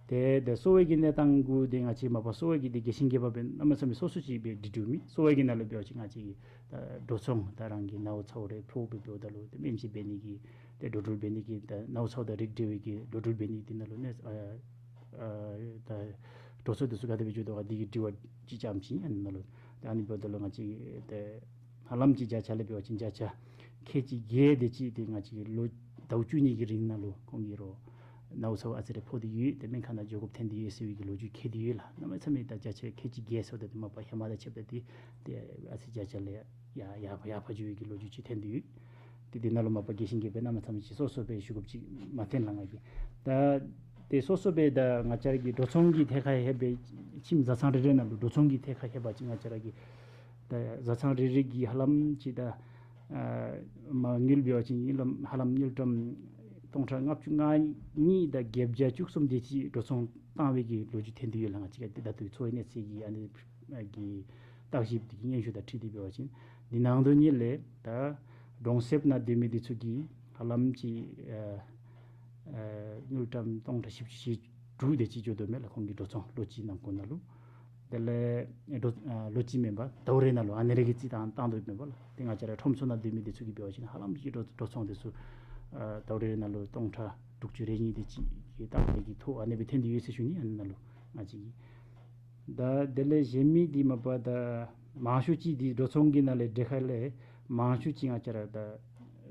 ཏེ་ད་གསོ་བའི་གི་གནས་སྟངས་གུ་དེ་ང་བཅས་མ་པ་གསོ་བའི་གི་དེ་རྒྱས་ཤིང་རྒྱས་པ་སྦེ་གནམ་མེད་ས་མེད་སོ་སོ་ཅིག་སྦེ་འབྲི་འབྲིཝ་མེད། གསོ་བའི་གི་ནང་ལུ་འབད་བ་ཅིན་ང་བཅས་ཀྱི་ད་འགྲོ་སོང་ད་རང་གི་ནཝ་ཚཝ་རེ་ཕོགཔ་སྦེ་འབདཝ་ད་ལུ་དེ་སྨན་དཔྱད་འབད་ནི་གི་དེ་འགྲོ་འགྲུལ་འབད་ནི་གི་ད་ནཝ་ཚཝ་དང་རིགས་འབྲེལ་བའི་གི་འགྲོ་འགྲུལ་འབད་ནི་དེ་ནང་ལུ་ནི་ཨ་ཨ་ད་འགྲོ་སོང་དེ་ཚུ་ག་དེ་སྦེ་འགྱོ་དོ་ག་དེ་གི་དྲི་བ་ཅིག་རྐྱངམ་ཅིག་ཨ་ནི་ནང་ལུ་ད་ཨ་ནི་འབདཝ་ད་ལུ་ང་བཅས་ཀྱི་ད་ཧ་ལམ་ཅིག་བརྒྱ་ཆ་ལས་འབད་བ་ཅིན་བརྒྱ་ཆ་ཁལ་གཅིག་བརྒྱད་དེ་ཅིག་དེ་ང་བཅས་ཀྱི་ལོ་ཟླཝ་བཅུ་གཉིས་ཀྱི་རིང་ནང་ལུ་ཁོང་གིས་རོགས་ནཝ་ཚཝ་ཨ་ཙི་རེ་ཕོག་སྟེ་ཡོད། དེ་སྨན་ཁང་ནང་འགྱོ་དགོཔ་ཐོན་ཏེ་ཡོད་ཟེར་བའི་གི་ལོ་རྒྱུས་འཁོད་དེ་ཡོད་ལགས། གནམ་མེད་ས་མེད་ད་བརྒྱ་ཆ་ཁལ་གཅིག་བརྒྱད་ཟེརཝ་ད་དེ་མ་པ་ཧེ་མ་དང་ཕྱདཔ་ད་དེ་དེ་ཨ་ཙི་བརྒྱ་ཆ་ལས་ཡར་ཡར་ཡར་འཕར་འགྱོ་བའི་གི་ལོ་རྒྱུས་ཅིག་ཐོན་ཏེ་ཡོད། དེ་དེ་ནང་ལུ་མ་པ་རྒྱས་ཤིང་རྒྱས་པའི་གནམ་མེད་ས་མེད་ཅིག་སོ་སོ་སྦེ་ཞུ་དགོཔ་ཅིག་མ་ཐོན་ལགས། ང་གིས་ད་དེ་སོ་སོ་སྦེ་ད་ང་བཅས་ར་གི་འགྲོ་སོང་གི་ཐད་ཁར་ལྷོད་པའི་ཁྱིམ་བཟའ་ཚང་རེ་རེ་ནང་ལུ་འགྲོ་སོང་གི་ཐད་ཁར་ལྷོད་པ་ཅིན་ང་བཅས་ར་གི་ད་བཟའ་ཚང་རེ་རེ་གིས་ཧ་ལམ་ཅིག་ད་ཨ་མ་དངུལ་འབད་བ་ཅིན་དངུལ་ལམ་ཧ་ལམ་དངུལ་ཀྲམ་སྟོང་ཕྲག་ལྔ་བཅུ་ང་གཉིས་དང་བརྒྱད་བརྒྱ་བཅུ་གསུམ་དེ་ཅིག་འགྲོ་སོང་བཏང་བའི་གི་ལོ་རྒྱུས་ཐོན་ཏེ་ཡོད་ལགས། ང་བཅས་ཀྱི་ད་ལྟོ་འཚོ་བའི་གནས་ཚད་ཀྱི་ཨ་ནི་ཨ་གི་བརྟག་ཞིབ་དེ་གི་སྙན་ཞུ་དང་འཁྲིལ་ཏེ་འབད་བ་ཅིན་འདི་ནང་དོན་ཉིད་ལས་ད་གྲོང་གསེབ་ནང་སྡོད་མི་དེ་ཚུ་གིས་ཧ་ལམ་ཅིག་ཨ་ཨ་དངུལ་ཀྲམ་སྟོང་ཕྲག་བཞི་བཅུ་ཞེ་དྲུག་དེ་ཅིག་འགྱོ་དོ་མས་ལགས། ཁོང་གི་འགྲོ་སོང་ལོ་གཅིག་ནང་འཁོད་ནང་ལུ། དེ་ལས་འགྲོ་ཨ་ལོ་གཅིག་མེན་པར་ཟླཝ་རེ་ནང་ལུ་ཨ་ནི་རེ་གི་རྩིས་བཏང་བཏང་དོ་མས་པ་ལགས། དེ་ང་བཅས་ར་ཁྲོམ་ཚུ་ནང་སྡོད་མི་དེ་ཚུ་གིས་འབད་བ་ཅིན་ཧ་ལམ་ཅིག་འགྲོ་འགྲོ་སོང་དེ་ཚུ་ཨ་ཟླཝ་རེ་ནང་ལུ་སྟོང་ཕྲག་དྲུག་ཅུ་རེ་གཉིས་དེ་ཅིག་གི་ལྟག་ལས་ཀྱི་ཐོག་ཨ་ནི་སྦེ་ཐོན་ཏེ་ཡོད་ཟེར་ཞུ་ནི། ཨ་ནི་ནང་ལུ་ང་བཅས་ཀྱིས་ད་དེ་ལས་གཞན་མི་འདི་མ་པ་ད་མང་ཤོས་ཅིག་འདི་འགྲོ་སོང་གི་ནང་ལས་འབྲེལ་ཁ་ལས་མང་ཤོས་ཅིག་ང་བཅས་ར་ད་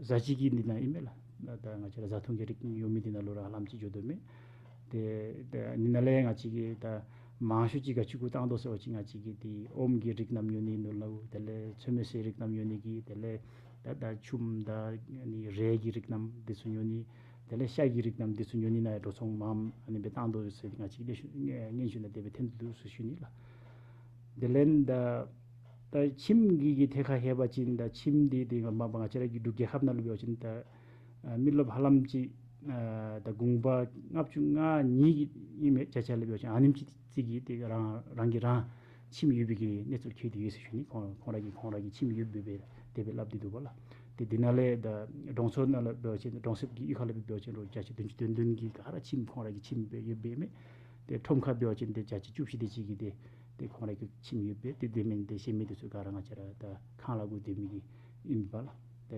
བཟའ་སྤྱོད་ཀྱི་འདི་ནང་ཨིན་མས་ལགས། ད་ང་བཅས་ར་བཟའ་འཐུང་གི་རིགས་ཉོ་མི་འདི་ནང་ལུ་ར་ཧ་ལམ་ཅིག་འགྱོ་དོ་མས། ཏེ་ད་ཨ་ནི་ནང་ལས་ང་བཅས་ཀྱིས་ད་མང་ཤོས་ཅིག་ག་ཅི་གུ་བཏང་དོ་ཟེར་བ་ཅིན་ང་བཅས་ཀྱིས་འདི་ཨོམ་གྱི་རིགས་རྣམས་ཉོ་ནི་ནང་ལུ་དེ་ལས་ཚོད་མའི་ཟས་རིགས་རྣམས་ཉོ་ནི་གི་དེ་ལས་ད་ད་ཆུམ་ད་ཨ་ནི་རས་ཀྱི་རིགས་རྣམས་འདི་ཚུ་ཉོ་ནི་དེ་ལས་ཤ་གི་རིགས་རྣམས་འདི་ཚུ་ཉོ་ནི་ནང་འགྲོ་སོང་མངམ་ཨ་ནི་སྦེ་བཏང་དོ་ཟེར་ང་བཅས་ཀྱིས་སྙན་ཞུ་ནང་དེ་སྦེ་ཐོན་འདུག་ཟེར་ཞུ་ནི་ལགས། དེ་ལས་ད་ད་ཁྱིམ་གྱི་གི་ཐད་ཁར་ལྷོད་པ་ཅིན་ད་ཁྱིམ་འདི་འདི་མ་པ་ང་བཅས་ར་གི་འབྲུག་རྒྱལ་ཁབ་ནང་ལུ་འབད་བ་ཅིན་ད་ཨ་མི་རློབས་ཧ་ལམ་ཅིག་ཨ་ད་དགུང་པ་ལྔ་བཅུ་ང་གཉིས་ཀྱི་ཨིན་མས། བརྒྱ་ཆ་ལས་འབད་བ་ཅིན་ཨ་ནེམ་ཅིག་ཅིག་གིས་དེ་རང་རང་གི་རང་ཁྱིམ་ཡོད་པའི་གི་གནས་ཚུལ་འཁོད་དེ་ཡོད་ཟེར་ཞུ་ནི། ཁོང་ཁོང་ར་གི་ཁོང་ར་གི་ཁྱིམ་ཡོད་པའི་སྦེ་དེ་སྦེ་སླབ་སྟེ་འདུག་པ་ལགས། ཏེ་འདི་ནང་ལས་ད་གྲོང་ཚོ་ནང་ལུ་འབད་བ་ཅིན་གྲོང་གསེབ་ཀྱི་གཡུས་ཁ་ལུ་འབད་བ་ཅིན་རོགས་བརྒྱ་ཆ་བདུན་ཅུ་དོན་བདུན་གྱིས་ག་ར་ཁྱིམ་ཁོང་ར་གི་ཁྱིམ་སྦེ་ཡོད་པའི་མས། ཏེ་ཁྲོམ་ཁར་འབད་བ་ཅིན་ཏེ་བརྒྱ་ཆ་བཅུ་བཞི་དེ་ཅིག་གིས་ཏེ་ཏེ་ཁོང་ར་གི་ཁྱིམ་ཡོདཔ་སྦེ་ཏེ་སྡོད་མི་ཏེ་གཞན་མི་དེ་ཚུ་ག་ར་ང་བཅས་ར་ད་ཁང་གླ་གུ་སྡོད་མི་གི་ཨིན་པས་ལགས། ཏེ་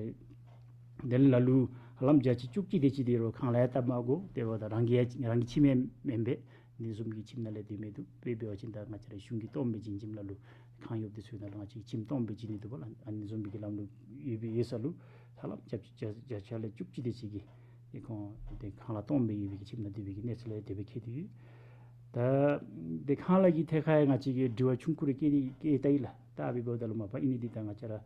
དེ་ལས་ལ་ལུ་ཧ་ལམ་བརྒྱ་ཆ་བཅུ་གཅིག་དེ་ཅིག་དེ་རུང་ཁང་གླ་ཡང་བཏབ་མ་དགོ། དེ་འབདཝ་ད་རང་གི་ཡང་རང་གི་ཁྱིམ་ཡང་མེན་པས། འདི་བཟུམ་གྱི་ཁྱིམ་ནང་ལས་སྡོད་མི་འདུག། དཔེ་འབད་བ་ཅིན་ད་ང་བཅས་ར་གཞུང་གིས་སྟོངམ་སྦེ་བྱིན་བྱིནམ་ལ་ལུ་ཁང་ཡོདཔ་དེ་ཚུ་ནང་ལུ་ང་བཅས་ཁྱིམ་སྟོངམ་སྦེ་བྱིན་ནི་འདུག་པ་ལགས། ཨ་ནི་བཟུམ་སྦེ་གི་ལམ་ལུགས་ཡོད་པའི་ཡོད་ས་ལུ་ཧ་ལམ་བརྒྱ་ཆ་བརྒྱ་ཆ་ལས་བཅུ་གཅིག་དེ་ཅིག་གིས་ཏེ་ཁོང་ཏེ་ཁང་གླ་སྟོངམ་སྦེ་ཡོད་པའི་གི་ཁྱིམ་ནང་སྡོད་པའི་གི་གནས་ཚུལ་ལས་དེ་སྦེ་མཁྱེན་ཏེ་ཡོད། ད་ཏེ་ཁང་གླ་གི་ཐད་ཁར་ཡང་ང་བཅས་ཀྱིས་དྲི་བ་ཆུང་ཀུ་རེ་བཀོད་དེ་བཀོད་ད་ཡི་ལགས། ད་འབདཝ་ད་ལུ་མ་པ་ཨིན་ནི་འདི་ད་ང་བཅས་ར་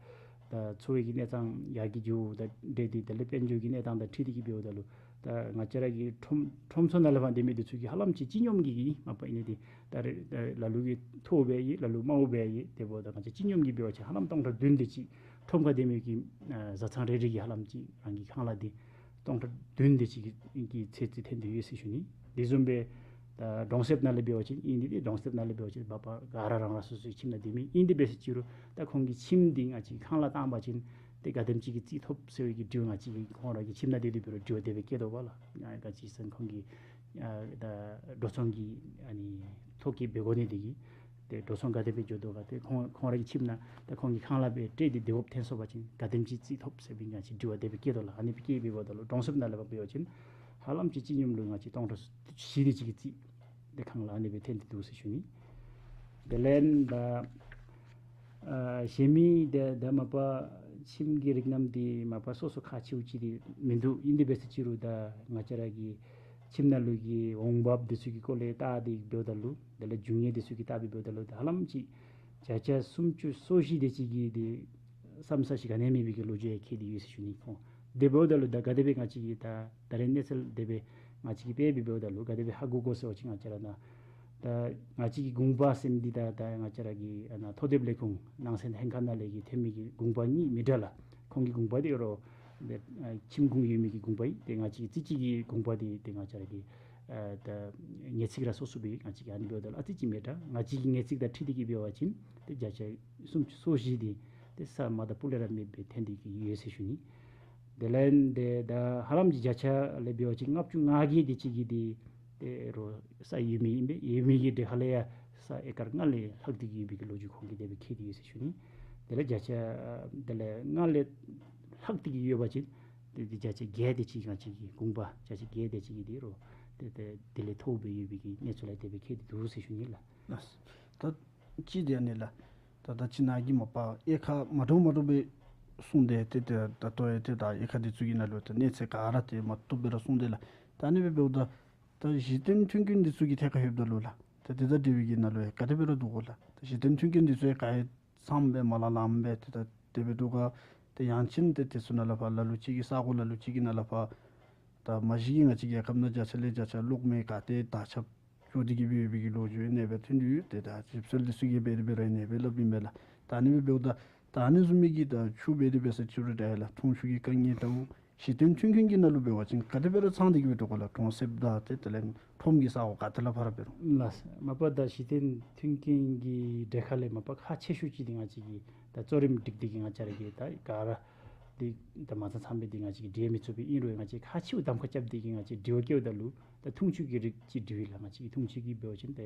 ད་འཚོ་བའི་གི་གནས་སྟངས་ཡར་རྒྱས་འགྱོཝ་དང་འབྲེལ་ཏེ་དེ་ལས་དཔལ་འབྱོར་གྱི་གནས་སྟངས་དང་འཁྲིལ་ཏེ་གིས་འབདཝ་ད་ལུ་ད་ང་བཅས་ར་གི་ཁྲོམ་ཁྲོམ་ཚུ་ནང་ལས་ཕར་སྡོད་མི་འདི་ཚུ་གིས་ཧ་ལམ་ཅིག་སྤྱི་སྙོམས་ཀྱི་གི་མ་པ་ཨིན་ནི་འདི་ད་རེས་ད་ལ་ལུ་གིས་མཐོཝ་སྦེ་ཡོད། ལ་ལུ་དམའཝ་སྦེ་ཡོད། དེ་འབདཝ་ད་ང་བཅས་སྤྱི་སྙོམས་ཀྱི་འབད་བ་ཅིན་ཧ་ལམ་སྟོང་ཕྲག་བདུན་དེ་ཅིག་ཁྲོམ་ཁར་སྡོད་མི་གི་ཨ་བཟའ་ཚང་རེ་རེ་གིས་ཧ་ལམ་ཅིག་རང་གི་ཁང་གླ་འདི་སྟོང་ཕྲག་བདུན་དེ་ཅིག་གི་གི་ཚད་ཅིག་ཐོན་ཏེ་ཡོད་ཟེར་ཞུ་ནི། དེ་བཟུམ་སྦེ་ད་གྲོང་གསེབ་ནང་ལས་འབད་བ་ཅིན་ཨིན་ཏེ་ཏེ་གྲོང་གསེབ་ནང་ལས་འབད་བ་ཅིན་མ་པ་ག་ར་རང་རང་སོ་སོའི་ཁྱིམ་ནང་སྡོད་མི་ཨིན་ཏེ་འབད་ཟེར་ཅི་རུང་ད་ཁོང་གི་ཁྱིམ་འདི་ང་བཅས་ཁང་གླ་བཏང་པ་ཅིན་ཏེ་ག་དེམ་ཅིག་གི་རྩིས་ཐོབ་ཟེར་བའི་གི་དྲི་བ་ང་བཅས་ཀྱིས་ཁོང་ར་གི་ཁྱིམ་ནང་སྡོད་དེ་འབད་རུང་དྲི་བ་དེ་སྦེ་བཀོད་དོ་བ་ལགས། ཨ་ག་ཅི་ཟེར་ན་ཁོང་གི་ཨ་ད་འགྲོ་སོང་གི་ཨ་ནི་ཐོ་བཀོད་འབད་དགོ་ནི་དེ་གིས་ཏེ་འགྲོ་སོང་ག་དེ་སྦེ་འགྱོ་དོ་ག་ཏེ་ཁོང་ཁོང་ར་གི་ཁྱིམ་ནང་ད་ཁོང་གི་ཁང་གླ་སྦེ་སྤྲོད་དེ་སྡོད་དགོཔ་ཐོན་སོང་པ་ཅིན་ག་དེམ་ཅིག་རྩིས་ཐོབ་ཟེར་བའི་ང་བཅས་དྲི་བ་དེ་སྦེ་བཀོད་དོ་ལགས། ཨ་ནི་སྦེ་བཀོད་འབདཝ་ད་ལུ་གྲོང་གསེབ་ནང་ལས་ཕར་འབད་བ་ཅིན་ཧ་ལམ་ཅིག་སྤྱི་སྙོམས་ལུ་ང་བཅས་སྟོང་ཕྲག་བཞི་དེ་ཅིག་གི་རྩིས་ཏེ་ཁང་གླ་ཨ་ནི་སྦེ་ཐོན་ཏེ་འདུག་ཟེར་ཞུ་ནི། དེ་ལས་ད་ཨ་གཞན་མི་ད་ད་མ་པ་ཁྱིམ་གྱི་རིགས་རྣམས་འདི་མ་པ་སོ་སོ་ཁག་ཆེཝ་ཅིག་འདི་མིན་འདུག། ཨིན་ཏེ་འབད་ཟེར་ཅི་རུང་ད་ང་བཅས་ར་གི་ཁྱིམ་ནང་ལུ་གི་འོང་འབབ་འདི་ཚུ་གི་སྐོར་ལས་བལྟ་སྟེ་འབདཝ་ད་ལུ་དེ་ལས་རྒྱུ་དངོས་འདི་ཚུ་གི་བལྟ་སྟེ་འབདཝ་ད་ལུ་ད་ཧ་ལམ་ཅིག་བརྒྱ་ཆ་སུམ་ཅུ་སོ་བཞི་དེ་ཅིག་གིས་ཏེ་བསམ་ས་ཅིག་ག་ནི་ཡང་མེད་པའི་གི་ལོ་རྒྱུས་ཡང་བཀོད་དེ་ཡོད་ཟེར་ཞུ་ནི། ཁོང་དེ་འབདཝ་ད་ལུ་ད་ག་དེ་སྦེ་ང་བཅས་ཀྱིས་ད་ད་རེས་གནས་ཚུལ་དེ་སྦེ་ང་བཅས་ཀྱིས་དཔེ་སྦེ་འབདཝ་ད་ལུ་ག་དེ་སྦེ་ཧ་གོ་དགོ་ཟེར་བ་ཅིན་ང་བཅས་ར་ད་ད་ང་བཅས་ཀྱི་གུང་པ་ཟེར་མི་འདི་ད་ད་ང་བཅས་ར་གི་ཨ་ནཱ་ཐོ་དེབ་ལས་ཁུངས་ནང་སེམས་ལྷན་ཁག་ནང་ལས་ཀྱི་ཐོན་མི་གི་གུང་པ་གཉིས་མི་འདྲ་ལགས། ཁོང་གི་གུང་པ་འདི་རོགས་ཏེ་ཨ་ཁྱིམ་གུང་ཡོད་མི་གི་གུང་པ་ཨིན། ཏེ་ང་བཅས་ཀྱི་རྩིས་ཅིག་གི་གུང་པ་འདི་ཏེ་ང་བཅས་ར་གི་ཨ་ད་ངེས་ཚིག་ར་སོ་སོ་སྦེ་ང་བཅས་ཀྱིས་ཨ་ནི་འབདཝ་ད་ལུ་ཨ་ཙི་ཅིག་མི་འདྲ། ང་བཅས་ཀྱི་ངེས་ཚིག་དང་འཁྲིལ་ཏེ་གིས་འབད་བ་ཅིན་ཏེ་བརྒྱ་ཆ་སུམ་ཅུ་སོ་བཞི་འདི་ཏེ་ས་མ་དང་སྤུ་ལས་ར་མེདཔ་སྦེ་ཐོན་ཏེ་གིས་ཡོད་ཟེར་ཞུ་ནི། དེ་ལས་ཏེ་ད་ཧ་ལམ་ཅིག་བརྒྱ་ཆ་ལས་འབད་བ་ཅིན་ལྔ་བཅུ་ང་བརྒྱད་དེ་ཅིག་གིས་ཏེ་ཏེ་རོགས་ས་ཡོད་མི་ཨིན་པས། ཡོད་མི་གི་གྲས་ཁ་ལས་ཡང་ས་ཨེ་ཀར་ལྔ་ལས་ལྷག་སྟེ་གིས་ཡོད་པའི་གི་ལོ་རྒྱུས་ཁོང་གིས་དེ་སྦེ་བཀོད་དེ་ཡོད་ཟེར་ཞུ་ནི། དེ་ལས་བརྒྱ་ཆ་དེ་ལས་ལྔ་ལས་ལྷག་སྟེ་གིས་ཡོད་པ་ཅིན་ཏེ་ཏེ་བརྒྱ་ཆ་བརྒྱད་དེ་ཅིག་ང་བཅས་ཀྱི་གུང་པ་བརྒྱ་ཆ་བརྒྱད་དེ་ཅིག་གིས་ཏེ་རོགས་ཏེ་ཏེ་དེ་ལས་མཐོ་སྦེ་ཡོད་པའི་གི་གནས་ཚུལ་ལས་དེ་སྦེ་བཀོད་དེ་འདུག་ཟེར་ཞུ་ནི་ལགས། ལགས། ད་ཅི་དེ་ཨ་ནི་ལགས། ད་ད་ཅི་ནཱ་གིས་མ་པ་དབྱེ་ཁག་མ་འདྲཝ་མ་འདྲཝ་སྦེ་གསུངས་ཏེ་ཏེ་ཏེ་ད་ལྟོ་ཡང་ཏེ་ད་དབྱེ་ཁག་འདི་ཚུ་གི་ནང་ལུ་ད་གནས་ཚད་ག་ར་ཏེ་མ་བཏུབ་སྦེ་ར་གསུངས་ཏེ་ལགས། ད་ཨ་ནི་སྦེ་འབདཝ་ད་ད་གཞི་རྟེན་མཐུན་རྐྱེན་འདི་ཚུ་གི་ཐད་ཁར་ལྷོདཔ་ད་ལུ་ལགས། ད་དེ་དང་འབྲེལ་བའི་གི་ནང་ལུ་ཡང་ག་དེ་སྦེ་ར་འདུག་གོ་ལགས། ད་གཞི་རྟེན་མཐུན་རྐྱེན་འདི་ཚུ་ཡང་ག་ཡང་ཚངམ་སྦེ་མ་ལང་ལངམ་སྦེ་ཏེ་ད་དེ་སྦེ་འདུག་ག། ཏེ་ཡང་ཅིན་ཏེ་དེ་ཚུ་ནང་ལས་ཕར་ལ་ལུ་ཅིག་གི་ས་གོ་ལ་ལུ་ཅིག་གི་ནང་ལས་ཕར་ད་མ་གཞི་གིས་ང་བཅས་རྒྱལ་ཁབ་ནང་བརྒྱ་ཆ་ལས་བརྒྱ་ཆ་གློག་མེ་ག་ཏེ་དར་ཁྱབ་འགྱོ་སྟེ་གིས་སྦེ་ཡོད་པའི་གི་ལོ་རྒྱུས་ཨ་ནེ་སྦེ་ཐོན་ཏེ་ཡོད། ཏེ་ད་ཞིབ་འཚོལ་འདི་ཚུ་གིས་འབད་དེ་སྦེ་ར་ཨ་ནེ་སྦེ་སླབ་ཨིན་པས་ལགས། ད་ཨ་ནི་སྦེ་འབདཝ་ད་ད་ཨ་ནི་བཟུམ་མའི་གི་ད་ཆུ་འབད་དེ་འབད་ས་ཅིག་རུང་ད་ཡ་ལགས་འཐུང་ཆུ་གི་དཀའ་ངལ་འདྲཝ་གཞི་རྟེན་མཐུན་རྐྱེན་གྱི་ནང་ལུ་འབད་བ་ཅིན་ག་དེ་སྦེ་ར་ཚང་སྟེ་གིས་སྦེ་འདུག་གོ་ལགས། གྲོང་གསེབ་དང་ཏེ་དེ་ལས་ཁྲོམ་གྱི་ས་གོ་ག་ཏེ་ལས་ཕར་འབད་རུང་། ལགས། མ་པ་ད་གཞི་རྟེན་མཐུན་རྐྱེན་གྱི་གྲས་ཁ་ལས་མ་པ་ཁག་ཆེ་ཤོས་ཅིག་འདི་ང་བཅས་ཀྱིས་ད་གཙོ་རིམ་སྒྲིག་སྟེ་གིས་ང་བཅས་ར་གིས་ད་ག་ར་འདི་ད་མ་ཚང་ཚངམ་སྦེ་འདི་ང་བཅས་ཀྱིས་འདྲི་མི་ཚུགས་པས། ཨིན་རུང་ང་བཅས་ཁག་ཆེཝ་གདམ་ཁ་རྐྱབ་སྟེ་གིས་ང་བཅས་དྲི་བ་བཀོདཔ་ད་ལུ་ད་འཐུང་ཆུ་གི་རིགས་ཅིག་དྲིས་ཡི་ལགས། ང་བཅས་ཀྱིས་འཐུང་ཆུ་གི་འབད་བ་ཅིན་ད་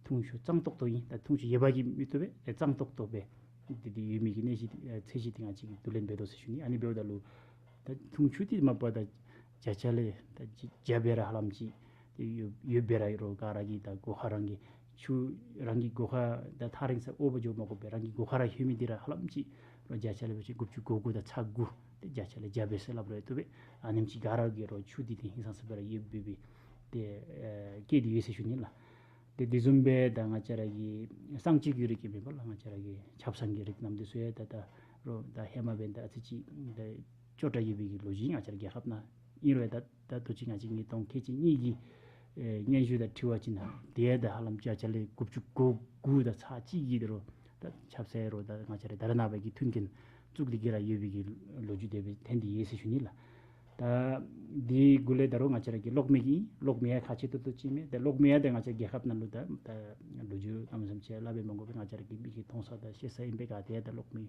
འཐུང་ཆུ་གཙང་ཏོག་ཏོ་ཨིན། ད་འཐུང་ཆུ་ཡོད་པ་གིས་མི་བཏུབ་པས། ད་གཙང་ཏོག་ཏོ་སྦེ་འདི་འདི་ཡོད་མི་གི་གནས་གཞི་འདི་ཨེ་ཚད་གཞི་འདི་ང་བཅས་ཀྱིས་བསྡུ་ལེན་འབད་དོ་ཟེར་ཞུ་ནི། ཨ་ནི་འབདཝ་ད་ལུ་ད་འཐུང་ཆུ་འདི་མ་པ་ད་བརྒྱ་ཆ་ལས་ད་བརྒྱ་སྦེ་ར་ཧ་ལམ་ཅིག་འདི་ཡོད་ཡོད་སྦེ་ར་ཨིན་རུང་ག་ར་གིས་ད་སྒོ་ཁར་རང་གི་ཆུ་རང་གི་སྒོ་ཁར་ད་ཐག་རིང་ས་འོ་བར་འགྱོ་མ་དགོ་པར་རང་གི་སྒོ་ཁར་ར་ལྷོད་མི་འདི་ར་ཧ་ལམ་ཅིག་རོགས་བརྒྱ་ཆ་ལས་འབད་བ་ཅིན་དགུ་བཅུ་གོ་དགུ་དང་ཚག་དགུ་ཏེ་བརྒྱ་ཆ་ལས་བརྒྱ་སྦེ་ཟེར་སླབ་རུང་བཏུབ་པས། ཨ་ནེམ་ཅིག་ག་ར་གིས་རོགས་ཆུ་འདི་ཏེ་ཧིང་སངས་ས་སྦེ་ར་ཡོདཔ་སྦེ་ཏེ་ཨེ་བཀོད་དེ་ཡོད་ཟེར་ཞུ་ནི་ལགས། ཏེ་དེ་བཟུམ་སྦེ་ད་ང་བཅས་ར་གི་གསང་སྤྱོད་ཀྱི་རིགས་ཨིན་པས་ལགས། ང་བཅས་ར་གི་ཆབ་གསང་གི་རིགས་རྣམས་འདི་ཚུ་ཡང་ད་ད་རོགས་ད་ཧེ་མ་འབདན་ད་ཨ་ཙི་ཅིག་ད་སྐྱོ་དྲགས་ཡོད་པའི་གི་ལོ་རྒྱུས་ང་བཅས་ར་རྒྱལ་ཁབ་ནང་ཨིན་རུང་ད་ད་ལྟོ་ཅིག་ང་བཅས་ཉིས་སྟོང་ཁལ་གཅིག་གཉིས་ཀྱི་ཨེ་སྙན་ཞུ་དང་འཁྲིལ་བ་ཅིན་ཏེ་ད་ཧ་ལམ་བརྒྱ་ཆ་ལས་དགུ་བཅུ་གོ་དགུ་དང་ཚག་གཅིག་གིས་ད་རོགས་ད་ཆབ་གསང་རོགས་ད་ང་བཅས་ར་ད་རེས་ནངས་པ་གི་མཐུན་རྐྱེན་བཙུགས་ཏེ་གིས་ར་ཡོད་པའི་གི་ལོ་རྒྱུས་དེ་སྦེ་ཐོན་ཏེ་ཡོད་ཟེར་ཞུ་ནི་ལགས། ད་འདི་གུ་ལས་ད་རུང་ང་བཅས་ར་གི་གློག་མེ་གི་གློག་མེ་ཡང་ཁག་ཆེ་ཏོག་ཏོ་ཅིག་མས། ད་གློག་མེ་ཡང་ད་ང་བཅས་རྒྱལ་ཁབ་ནང་ལུ་ད་ད་ལོ་རྒྱུས་གནམ་མེད་ས་མེད་ཅིག་སླབ་སྦེ་མི་དགོ་པས། ང་བཅས་ར་གི་མིག་གིས་མཐོང་ས་དང་ཤེས་ས་ཨིན་པས། ག་ཏེ་ཡང་ད་གློག་མེ་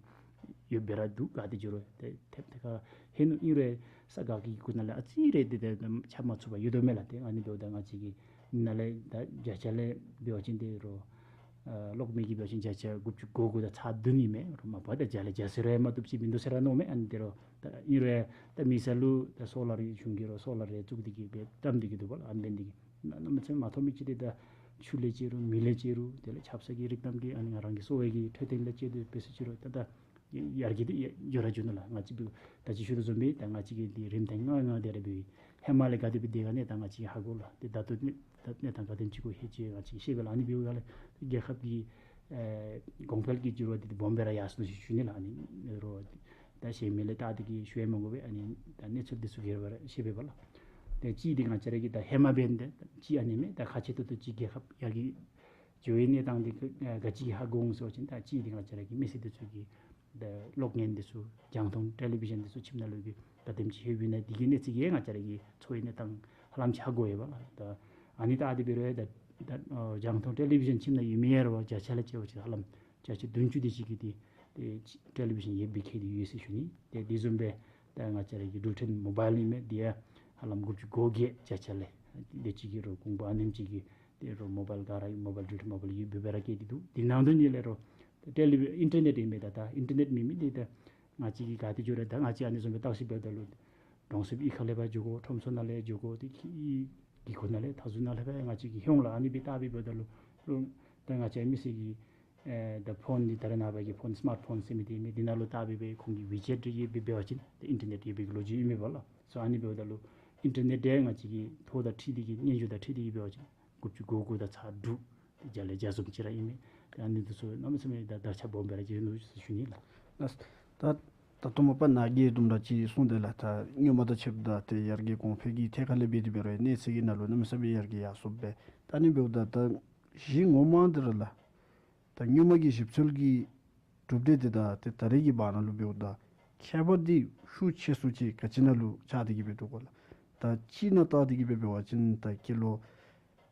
ཡོད་སྦེ་ར་འདུག། ག་ཏེ་འགྱོ་རུང་ཏེ་ཐེབས་ཐེབས་ཁར་ལྷོད་ནུག། ཨིན་རུང་ས་ག་གི་གུ་ནང་ལས་ཨ་ཙི་རེ་ཏེ་ཏེ་ཆ་མ་ཚུགས་པར་ཡོད་དོ་མས་ལགས། ཏེ་ཨ་ནི་འབདཝ་ད་ང་བཅས་ཀྱིས་ ནཱ་ལས་ད་བརྒྱ་ཆ་ལས་འབད་བ་ཅིན་ཏེ་རོགས་ཨ་གློག་མེ་གི་འབད་བ་ཅིན་བརྒྱ་ཆ་དགུ་བཅུ་གོ་དགུ་དང་ཚག་བདུན་ཨིན་མས། རོགས་མ་པ་ད་བརྒྱ་ལས་བརྒྱ་ཟེར་རུང་ཡང་མ་བཏུབ་ཅིག་མིན་འདུག་ཟེར་ར་མནོཝ་མས། ཨ་ནི་ཏེ་རོགས་ད་ཨིན་རུང་ཡང་ད་མི་སེར་ལུ་ད་སོ་ལར་གཞུང་གིས་རོགས་སོ་ལར་རེ་བཙུགས་ཏེ་གིས་སྦེ་བཀྲམ་སྟེ་གིས་འདུག་པ་ལགས། ཨ་ནི་འབད་ནི་དེ་གིས་གནམ་མེད་ས་མེད་མ་ཐོབ་མི་ཅིག་འདི་ད་ཆུ་ལས་བཅད་རུང་མེ་ལས་བཅད་རུང་དེ་ལས་ཆབ་གསང་གི་རིགས་རྣམས་ཀྱིས་ཨ་ནི་ང་རང་གི་གསོ་བའི་གི་འཕྲོད་བསྟེན་ལས་བཅད་དེ་འབད་ས་ཅིག་རུང་ད་ད་ཡར་རྒྱས་འདི་འགྱོ་ར་འགྱོ་ནུག་ལགས། ང་བཅས་འབད་ད་ཅི་ཞུ་དོ་བཟུམ་སྦེ་ད་ང་བཅས་ཀྱི་འདི་རིམ་ཐེངས་ལྔ་ལྔ་དེ་ར་འབད་ཧེ་མ་ལས་ག་དེ་སྦེ་སྡོད་ག་ནི་ད་ང་བཅས་ཧ་གོ་ལགས། ཏེ་ད་ལྟོ་ནི་ད་གནས་སྟངས་ག་དེམ་ཅིག་གོ་ཧེ་ཅིག་ང་བཅས་ཤེས་པས་ལགས། ཨ་ནི་འབདཝ་ད་ལུ་རྒྱལ་ཁབ་ཀྱི་ཨེ་གོང་འཕེལ་གྱི་འགྱུར་བ་འདི་སྦོམ་སྦེ་ར་ཡར་སོང་ནུག་ཟེར་ཞུ་ནི་ལགས། ཨ་ནི་རོགས་ད་གཞན་མི་ལས་བལྟ་སྟེ་གིས་ཞུ་ཡང་མི་དགོ་པས། ཨ་ནི་ད་གནས་ཚུལ་འདི་ཚུ་གིས་ར་ཤེས་པས་པ་ལགས། ཏེ་གཅིག་འདི་ང་བཅས་ར་གིས་ད་ཧེ་མ་འབད་ནི་དེ་གཅིག་ཨ་ནི་མས། ད་ཁག་ཆེ་ཏོག་ཏོ་ཅིག་རྒྱལ་ཁབ་ཡར་རྒྱས་འགྱོ་བའི་གནས་སྟངས་འདི་ག་ཅི་ཧ་གོ་འོང་ཟེར་བ་ཅིན་ད་གཅིག་འདི་ང་བཅས་ར་གི་མི་སེར་འདི་ཚུ་གིས་ད་གློག་བརྙན་འདི་ཚུ་རྒྱང་མཐོང་ཊེ་ལི་བི་ཤཱན་འདི་ཚུ་ཁྱིམ་ནང་ལུ་གིས་ག་དེམ་ཅིག་ལྷོད་པས་ན་འདི་གི་གནས་ཚུལ་གྱིས་ང་བཅས་ར་གི་འཚོ་བའི་གནས་སྟངས་ཧ་ལམ་ཅིག་ཧ་གོ་ཡོད་པ་ལགས། ད་ཨ་ནི་ད་འདི་འབད་རུང་ད་ད་ཨ་རྒྱང་མཐོང་ཊེ་ལི་བི་ཤཱན་ཁྱིམ་ནང་ཡོད་མི་ཡང་རོགས་བརྒྱ་ཆ་ལས་བཅད་པ་ཅིན་ཧ་ལམ་བརྒྱ་ཆ་བདུན་ཅུ་དེ་ཅིག་གིས་འདི་ཏེ་ཊེ་ལི་བི་ཤཱན་ཡོད་པའི་ཁེ་འདི་ཡོད་ཟེར་ཞུ་ནི། ཏེ་འདི་བཟུམ་སྦེ་ད་ང་བཅས་ར་གི་འགྲུལ་འཕྲིན་མོ་བཱའིལ་ཨིན་མས། འདི་ཡང་ཧ་ལམ་དགུ་བཅུ་གོ་བརྒྱད་བརྒྱ་ཆ་ལས་དེ་ཅིག་གིས་རོགས་ཁོང་པ་ཨ་ནེམ་ཅིག་གིས་ཏེ་རོགས་མོ་བཱའིལ་ག་ར་ཡོད་མོ་བཱའིལ་འགྲུལ་འཕྲིན་མོ་བཱའིལ་ཡོད་པའི་སྦེ་ར་བཀལ་ཏེ་འདུག། དེ་ནང་དོན་ཉིད་ལས་རོགས་ཊེ་ལི་བི་ཨིན་ཊར་ནེཊ་ཨིན་མས། ད་ད་ཨིན་ཊར་ནེཊ་མེད་མི་འདི་ད་ང་བཅས་ཀྱིས་ག་ཏེ་འགྱོ་རུང་ད་ང་བཅས་ཨ་ནི་བཟུམ་སྦེ་བརྟག་ཞིབ་འབདཝ་ད་ལུ་གྲོང་གསེབ་གཡུས་ཁ་ལས་ཕར་འགྱོ་དགོ། ཁྲོམ་ས་ནང་ལས་འགྱོ་དགོ། ཏེ་གི་གི་ཁུག་ནང་ལས་མཐའ་ཟུར་ནང་ལས་ཕར་ང་བཅས་ཀྱིས་ཧེ་མ་ལས་ཨ་ནི་སྦེ་བལྟ་སྦེ་འབདཝ་ད་ལུ་ལུ་ད་ང་བཅས་མི་སེར་གྱི་ཨེ་ད་ཕོན་འདི་ད་རེས་ནངས་པ་གི་ཕོན་སི་མཱརཊ་ཕོན་ཟེར་མི་འདི་མས། འདི་ནང་ལུ་བལྟ་སྦེ་སྦེ་ཁོང་གིས་ཝི་ཅེཊ་རེ་ཡོད་པའི་འབད་བ་ཅིན་ཏེ་ཨིན་ཊར་ནེཊ་ཡོད་པའི་གི་ལོ་རྒྱུས་ཨིན་མས་པ་ལགས། སོ་ཨ་ནི་འབདཝ་ད་ལུ་ཨིན་ཊར་ནེཊ་དེ་ང་བཅས་ཀྱི་ཐོ་དང་འཁྲིལ་ཏེ་གིས་སྙན་ཞུ་དང་འཁྲིལ་ཏེ་གིས་འབད་བ་ཅིན་དགུ་བཅུ་གོ་དགུ་དང་ཚག་དྲུག་ཏེ་བརྒྱ་ལས་བརྒྱ་བཟུམ་ཅིག་ར་ཨིན་མས། ཏེ་ཨ་ནི་འདི་ཚུ་གནམ་མེད་ས་མེད་ད་དར་ཁྱབ་སྦོམ་སྦེ་ར་ཅིག་ཨིན་ནུག་ཟེར་ཞུ་ནི་ལགས། ལགས། ད་ད་ལྟོ་མ་པ་ནཱ་གིས་དུམ་གྲ་ཅིག་གསུངས་དེས་ལགས། ད་སྔོན་མ་དང་ཕྱདཔ་ད་ཏེ་ཡར་རྒྱས་གོང་འཕེལ་གྱི་ཐད་ཁར་ལས་འབད་དེ་འབད་རུང་གནས་ཚད་ཀྱི་ནང་ལུ་གནམ་མེད་ས་མེད་ཡར་རྒྱས་ཡར་སོངམ་སྦེ། ད་ཨ་ནི་འབདཝ་ད་ད་གཞི་ངོ་མ་འདི་ར་ལགས། ད་སྔོན་མ་གི་ཞིབ་འཚོལ་གྱི་གྲུབ་འབྲས་འདི་དང་ཏེ་ད་རེས་ཀྱི་བར་ན་ལུ་འབདཝ་ད་ཁྱད་པར་འདི་ཤུགས་ཆེ་སུ་ཅིག་ག་ཅི་ནང་ལུ་ཆགས་ཏེ་གིས་སྦེ་འདུག་གོ་ལགས། ད་སྤྱིར་ནང་བལྟ་སྟེ་གིས་སྦེ་འབད་བ་ཅིན་ད་སྐྱེས་ལོ་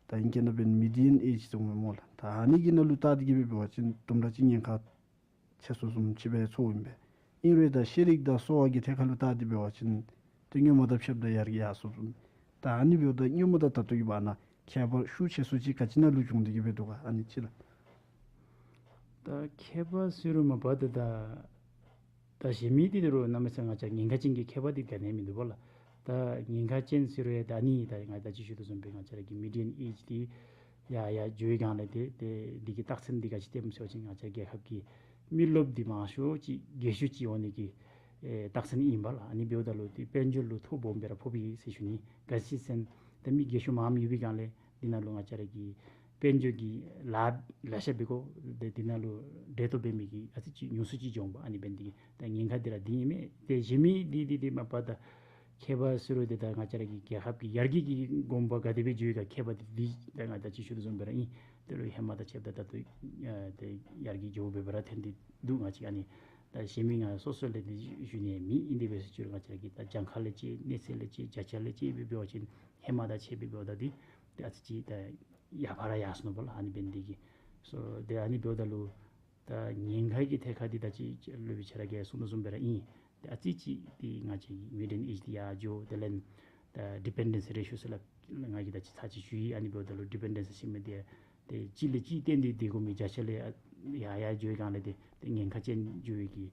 ད་ཨིང་སྐད་ནང་འབད་ན་མི་ཌི་ཡཱན་ཨེཇ་ཟེར་འོང་མས་སྨོ་ལགས། ད་ཨ་ནི་གི་ནང་ལུ་བལྟ་སྟེ་གིས་སྦེ་འབད་བ་ཅིན་དུམ་གྲ་ཅིག་ཉེན་ཁ་ཆེ་སུ་བཟུམ་ཅིག་སྦེ་ཚོརཝ་ཨིན་པས། ཨིན་རུང་ད་ཤེས་རིག་དང་གསོ་བ་གི་ཐད་ཁར་ལུ་བལྟ་སྟེ་འབད་བ་ཅིན་ཏེ་སྔོན་མ་དང་ཕྱདཔ་ད་ཡར་རྒྱས་ཡར་སོངམ་བཟུམ། ད་ཨ་ནི་འབདཝ་ད་སྔོན་མ་དང་ད་ལྟོ་གི་བར་ན་ཁྱད་པར་ཤུགས་ཆེ་སུ་ཅིག་ག་ཅི་ནང་ལུ་བྱུང་སྟེ་གིས་སྦེ་འདུག་ག། ཨ་ནི་ཅིག་ལགས། ད་ཁྱད་པར་ཟེར་རུང་མ་པ་ད་ད་ད་གཞན་མི་འདི་ད་རུང་གནམ་མེད་ས་མེད་ང་བཅས་ཉེན་ཁ་ཅན་གྱི་ཁྱད་པར་འདི་ག་ནི་ཡང་མིན་འདུག་པ་ལགས། ད་ཉེན་ཁ་ཅན་ཟེར་རུང་ཡང་ད་ཨ་ནི་ད་ང་ད་ཅི་ཞུ་དོ་བཟུམ་སྦེ་ང་བཅས་ར་གི་མི་ཌི་ཡཱན་ཨེཇ་འདི་ཡར་ཡར་འགྱོ་བའི་སྒང་ལས་ཏེ་ཏེ་འདི་གི་རྟགས་མཚན་འདི་ག་ཅི་སྟོནམ་ཟེར་བ་ཅིན་ང་བཅས་རྒྱལ་ཁབ་ཀྱི་མི་རློབས་འདི་མང་ཤོས་ཅིག་རྒས་ཤོས་ཅིག་འོང་ནི་གི་ཨེ་རྟགས་མཚན་ཨིན་པ་ལགས། ཨ་ནི་འབདཝ་ད་ལུ་ཏེ་དཔལ་འབྱོར་ལུ་ཐོ་སྦོམ་སྦེ་ར་ཕོགཔ་ཨིན་ཟེར་ཞུ་ནི། ག་ཅི་ཟེར་ན་ད་མི་རྒས་ཤོས་མངམ་ཡོད་པའི་སྒང་ལས་འདི་ནང་ལུ་ང་བཅས་ར་གི་དཔལ་འབྱོར་གྱི་ལཱ་ལེ་ཤ་འབད་དགོ། ཏེ་འདི་ནང་ལུ་འབྲེལ་གཏོགས་འབད་མི་གི་ཨ་ཙི་ཅིག་ཉུང་སུ་ཅིག་འགྱོ་འོང་པ། ཨ་ནི་འབད་ནི་དེ་གིས་ད་ཉེན་ཁ་འདི་ར་འདི་ཨིན་མས། ཏེ་གཞན་མི་འདི་འདི་འདི་མ་པ་ད་ཁྱད་པར་ཟེར་རུང་འདི་ད་ང་བཅས་ར་གི་རྒྱལ་ཁབ་ཀྱི་ཡར་རྒྱས་ཀྱི་གོམ་པ་ག་དེ་སྦེ་འགྱོ་ཡི་ག་ཁྱད་པར་འདི་འདི་ད་ང་ད་ཅི་ཞུ་དོ་བཟུམ་སྦེ་ར་ཨིན། དེ་ལུ་ཧེ་མ་དང་ཕྱདཔ་ད་ད་ལྟོ་ཨ་ཏེ་ཡར་རྒྱས་འགྱོ་བའི་སྦེ་ར་ཐོན་ཏེ་འདུག། ང་བཅས་ཨ་ནི་ད་གཞན་མི་ང་སོ་སོ་ལས་འདི་ཞུ་ནི་མེད། ཨིན་དེ་སྦེ་ཟེར་ཞུ་རུང་ང་བཅས་ར་གི་ད་གྱངས་ཁ་ལས་ཅིག་གནས་ཚད་ལས་ཅིག་བརྒྱ་ཆ་ལས་ཅིག་སྦེ་འབད་བ་ཅིན་ཧེ་མ་དང་ཕྱད་སྦེ་འབདཝ་ད་འདི་ཏེ་ཨ་ཙི་ཅིག་ད་ཡར་ཕར་ར་ཡར་སོང་ནུག་པ་ལགས། ཨ་ནི་འབད་ནི་དེ་གིས་སོ་ཏེ་ཨ་ནི་འབདཝ་ད་ལུ་ད་ཉེན་ཁ་གི་ཐད་ཁར་འདི་ད་ཅི་སློབ་དཔོན་ཁྱོད་ར་གིས་གསུངས་དོ་བཟུམ་སྦེ་ར་ཨིན། ཏེ་ཨ་ཙི་ཅིག་འདི་ང་བཅས་ཀྱི་མི་ཌི་ཡཱན་ཨེཇ་འདི་ཡར་འགྱོ། དེ་ལས་ད་ཌི་པེན་ཌེནསི་རེ་ཤིའོ་ཟེར་སླབ་ང་གིས་ད་ཅི་ཚར་ཅིག་ཞུ་ཡི། ཨ་ནི་འབདཝ་ད་ལུ་ཌི་པེན་ཌེནསི་ཟེར་མི་འདི་ཏེ་གཅིག་ལས་གཅིག་བརྟེན་ཏེ་སྡོད་དགོ་མི་བརྒྱ་ཆ་ལས་ཡར་ཡར་འགྱོ་བའི་སྒང་ལས་ཏེ་ཏེ་ཉེན་ཁ་ཅན་འགྱོ་བའི་གི་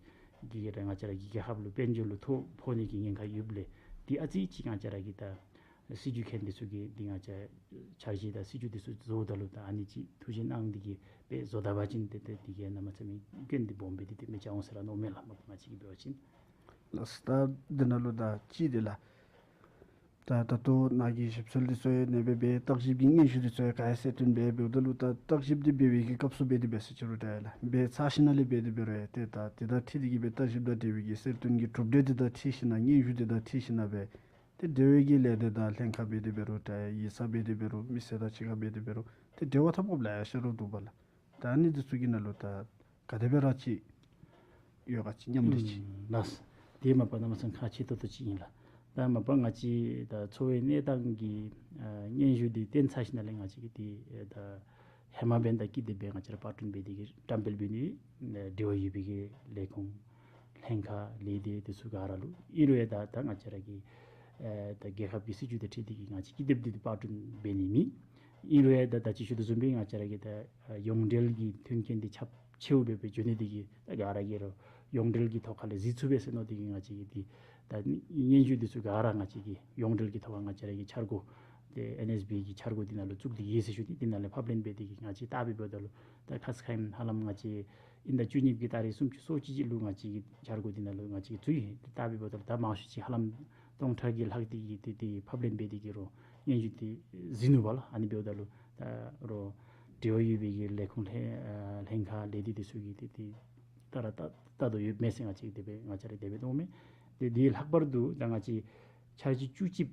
གི་གི་ད་ང་བཅས་ར་གི་རྒྱལ་ཁབ་ལུ་དཔལ་འབྱོར་ལུ་ཐོ་ཕོག་ནི་གི་ཉེན་ཁ་ཡོདཔ་ལས་ཏེ་ཨ་ཙི་ཅིག་ང་བཅས་ར་གི་ད་སྲིད་བྱུས་མཁན་འདི་ཚུ་གིས་འདི་ང་བཅས་འཆར་གཞི་དང་སྲིད་བྱུས་འདི་ཚུ་བཟོཝ་ད་ལུ་ད་ཨ་ནི་ཅིག་ཐུགས་བཞེད་གནང་སྟེ་གིས་སྦེ་བཟོ་ད་པ་ཅིན་ཏེ་ཏེ་འདི་གིས་གནམ་མེད་ས་མེད་སྐྱོན་འདི་སྦོམ་སྦེ་ཏེ་ཏེ་མི་རྐྱབ་འོང་ཟེར་ར་མནོཝ་མས་ལགས། མ་པ་ང་བཅས་ཀྱིས་འབད་བ་ཅིན། ལགས། ད་འདི་ནང་ལུ་ད་ཅིག་འདི་ལགས། ད་ད་ལྟོ་ནཱ་གིས་ཞིབ་འཚོལ་འདི་ཚུ་ཡང་ཨ་ནེ་སྦེ་འབད་བརྟག་ཞིབ་ཀྱི་སྙན་ཞུ་འདི་ཚུ་ཡང་ག་ར་གསལ་སྟོན་འབད་འབདཝ་ད་ལུ་ད་བརྟག་ཞིབ་འདི་འབད་བའི་གི་སྐབས་སུ་འབད་དེ་འབད་ཟེར་ཅི་རུང་ད་ཡ་ལགས། འབད་ཚར་ཞིནམ་ལས་འབད་དེ་འབད་རུང་ཡང་ཏེ་ད་དེ་དང་འཁྲིལ་ཏེ་གིས་སྦེ་བརྟག་ཞིབ་དང་འབྲེལ་བའི་གི་གསལ་སྟོན་གྱི་གྲུབ་འབྲས་འདི་དང་འཁྲིལ་ཞིནམ་ལས་སྙན་ཞུ་འདི་དང་འཁྲིལ་ཞིནམ་ལས་འབད་ཏེ་འབྲེལ་བའི་གི་ལས་སྡེ་དང་ལྷན་ཁག་འབད་དེ་འབད་རུང་ད་ཡ་ཡིག་ཚང་འབད་དེ་འབད་རུང་མི་སེར་དང་གཅིག་ཁར་འབད་དེ་འབད་རུང་ཏེ་འབྲེལ་བ་འཐབ་དགོཔ་ལེ་ཤ་ར་འདུག་པ་ལགས། ད་ཨ་ནི་འདི་ཚུ་གི་ནང་ལུ་ད་ག་དེ་སྦེ་ར་ཅིག་ཡོད་ག་ཅིག་སྙམ་སྟེ་ཅིག། ཨུམ་ལགས། དེ་མ་པ་གནམ་མེད་ས་མེད་ཁག་ཆེ་ཏོག་ཏོ་ཅིག་ཨིན་ལགས། ད་མ་པ་ང་བཅས་ད་འཚོ་བའི་གནས་སྟངས་ཀྱི་ཨ་སྙན་ཞུ་འདི་བཏོན་ཚར་ཞིནམ་ལས་ང་བཅས་ཀྱིས་འདི་ཨེ་ད་ཧེ་མ་འབདན་དང་གཅིག་འདི་སྦེ་ང་བཅས་ར་པར་སྐྲུན་འབད་དེ་གིས་བཀྲམ་སྤེལ་འབད་ནི་ཨེ་འབྲེལ་བ་ཡོད་པའི་གི་ལས་ཁུངས་ལྷན་ཁག་ལས་སྡེ་འདི་ཚུ་ག་ར་ལུ། ཨིན་རུང་ཡང་ད་ད་ང་བཅས་ར་གི་ཨེ་ད་རྒྱལ་ཁབ་ཀྱི་སྲིད་བྱུས་དང་འཁྲིལ་ཏེ་གིས་ང་བཅས་ཀྱིས་དེབ་འདི་པར་སྐྲུན་འབད་ནི་མེད། ཨིན་རུང་ཡང་ད་ད་ཅི་ཞུ་དོ་བཟུམ་སྦེ་ང་བཅས་ར་གི་ད་ཡོངས་འབྲེལ་གྱི་མཐུན་རྐྱེན་འདི་ཁྱབ་ཆེཝ་སྦེ་སྦེ་འགྱོ་ནི་འདི་གིས་ད་ག་ར་གིས་རོགས་ཡོངས་འབྲེལ་གྱི་ཐོག་ཁ་ལས་གཟིགས་ཚུགས་པས་ཟེར་མནོ་སྟེ་གིས་ང་བཅས་ཀྱིས་འདི་ད་སྙན་ཞུ་འདི་ཚུ་ག་ར་ང་བཅས་ཀྱིས་ཡོངས་འབྲེལ་གྱི་ཐོག་ཁར་ང་བཅས་ར་གི་འཆར་སྒོ་ཏེ་ཨེན་ཨེས་བི་གི་འཆར་སྒོ་འདི་ནང་ལུ་བཙུགས་ཏེ་ཡོད་ཟེར་ཞུ་ནི། འདི་ནང་ལས་ཕབ་ལེན་འབད་དེ་གིས་ང་བཅས་ལྟ་སྦེ་འབདཝ་ད་ལུ་ད་ཁ་ཙ་ཁ་ཉིནམ་ཧ་ལམ་ང་བཅས་དབྱིན་ཟླ་བཅུ་གཉིས་པའི་གི་ཏ་རིག་སུམ་ཅུ་སོ་གཅིག་ཅིག་ལུ་ང་བཅས་ཀྱི་འཆར་སྒོ་འདི་ནང་ལུ་ང་བཅས་ཀྱིས་བཙུགས་ཡི། ལྟ་སྦེ་འབདཝ་ད་ལུ་ད་མང་ཤོས་ཅིག་ཧ་ལམ་སྟོང་ཕྲག་གིས་ལྷག་སྟེ་གིས་ཏེ་ཏེ་ཕབ་ལེན་འབད་དེ་གིས་རོགས་སྙན་ཞུ་འདི་གཟིགས་ནུག་པ་ལགས། ཨ་ནི་འབདཝ་ད་ལུ་ད་རོགས་འབྲེལ་བ་ཡོད་པའི་གི་ལས་ཁུངས་ལྷན་ཨ་ལྷན་ཁག་ལས་སྡེ་འདི་ཚུ་གིས་ཏེ་ཏེ་ལྟ་ར་ལྟ་ལྟ་དོ་ཡོདཔ་མས་ཟེར་ང་བཅས་དེ་སྦེ་ང་བཅས་ར་དེ་སྦེ་མཐོངམ་མས། ཏེ་དེ་ལྷག་པར་དུ་ད་ང་བཅས་འཆར་གཞི་བཅུ་གཅིག་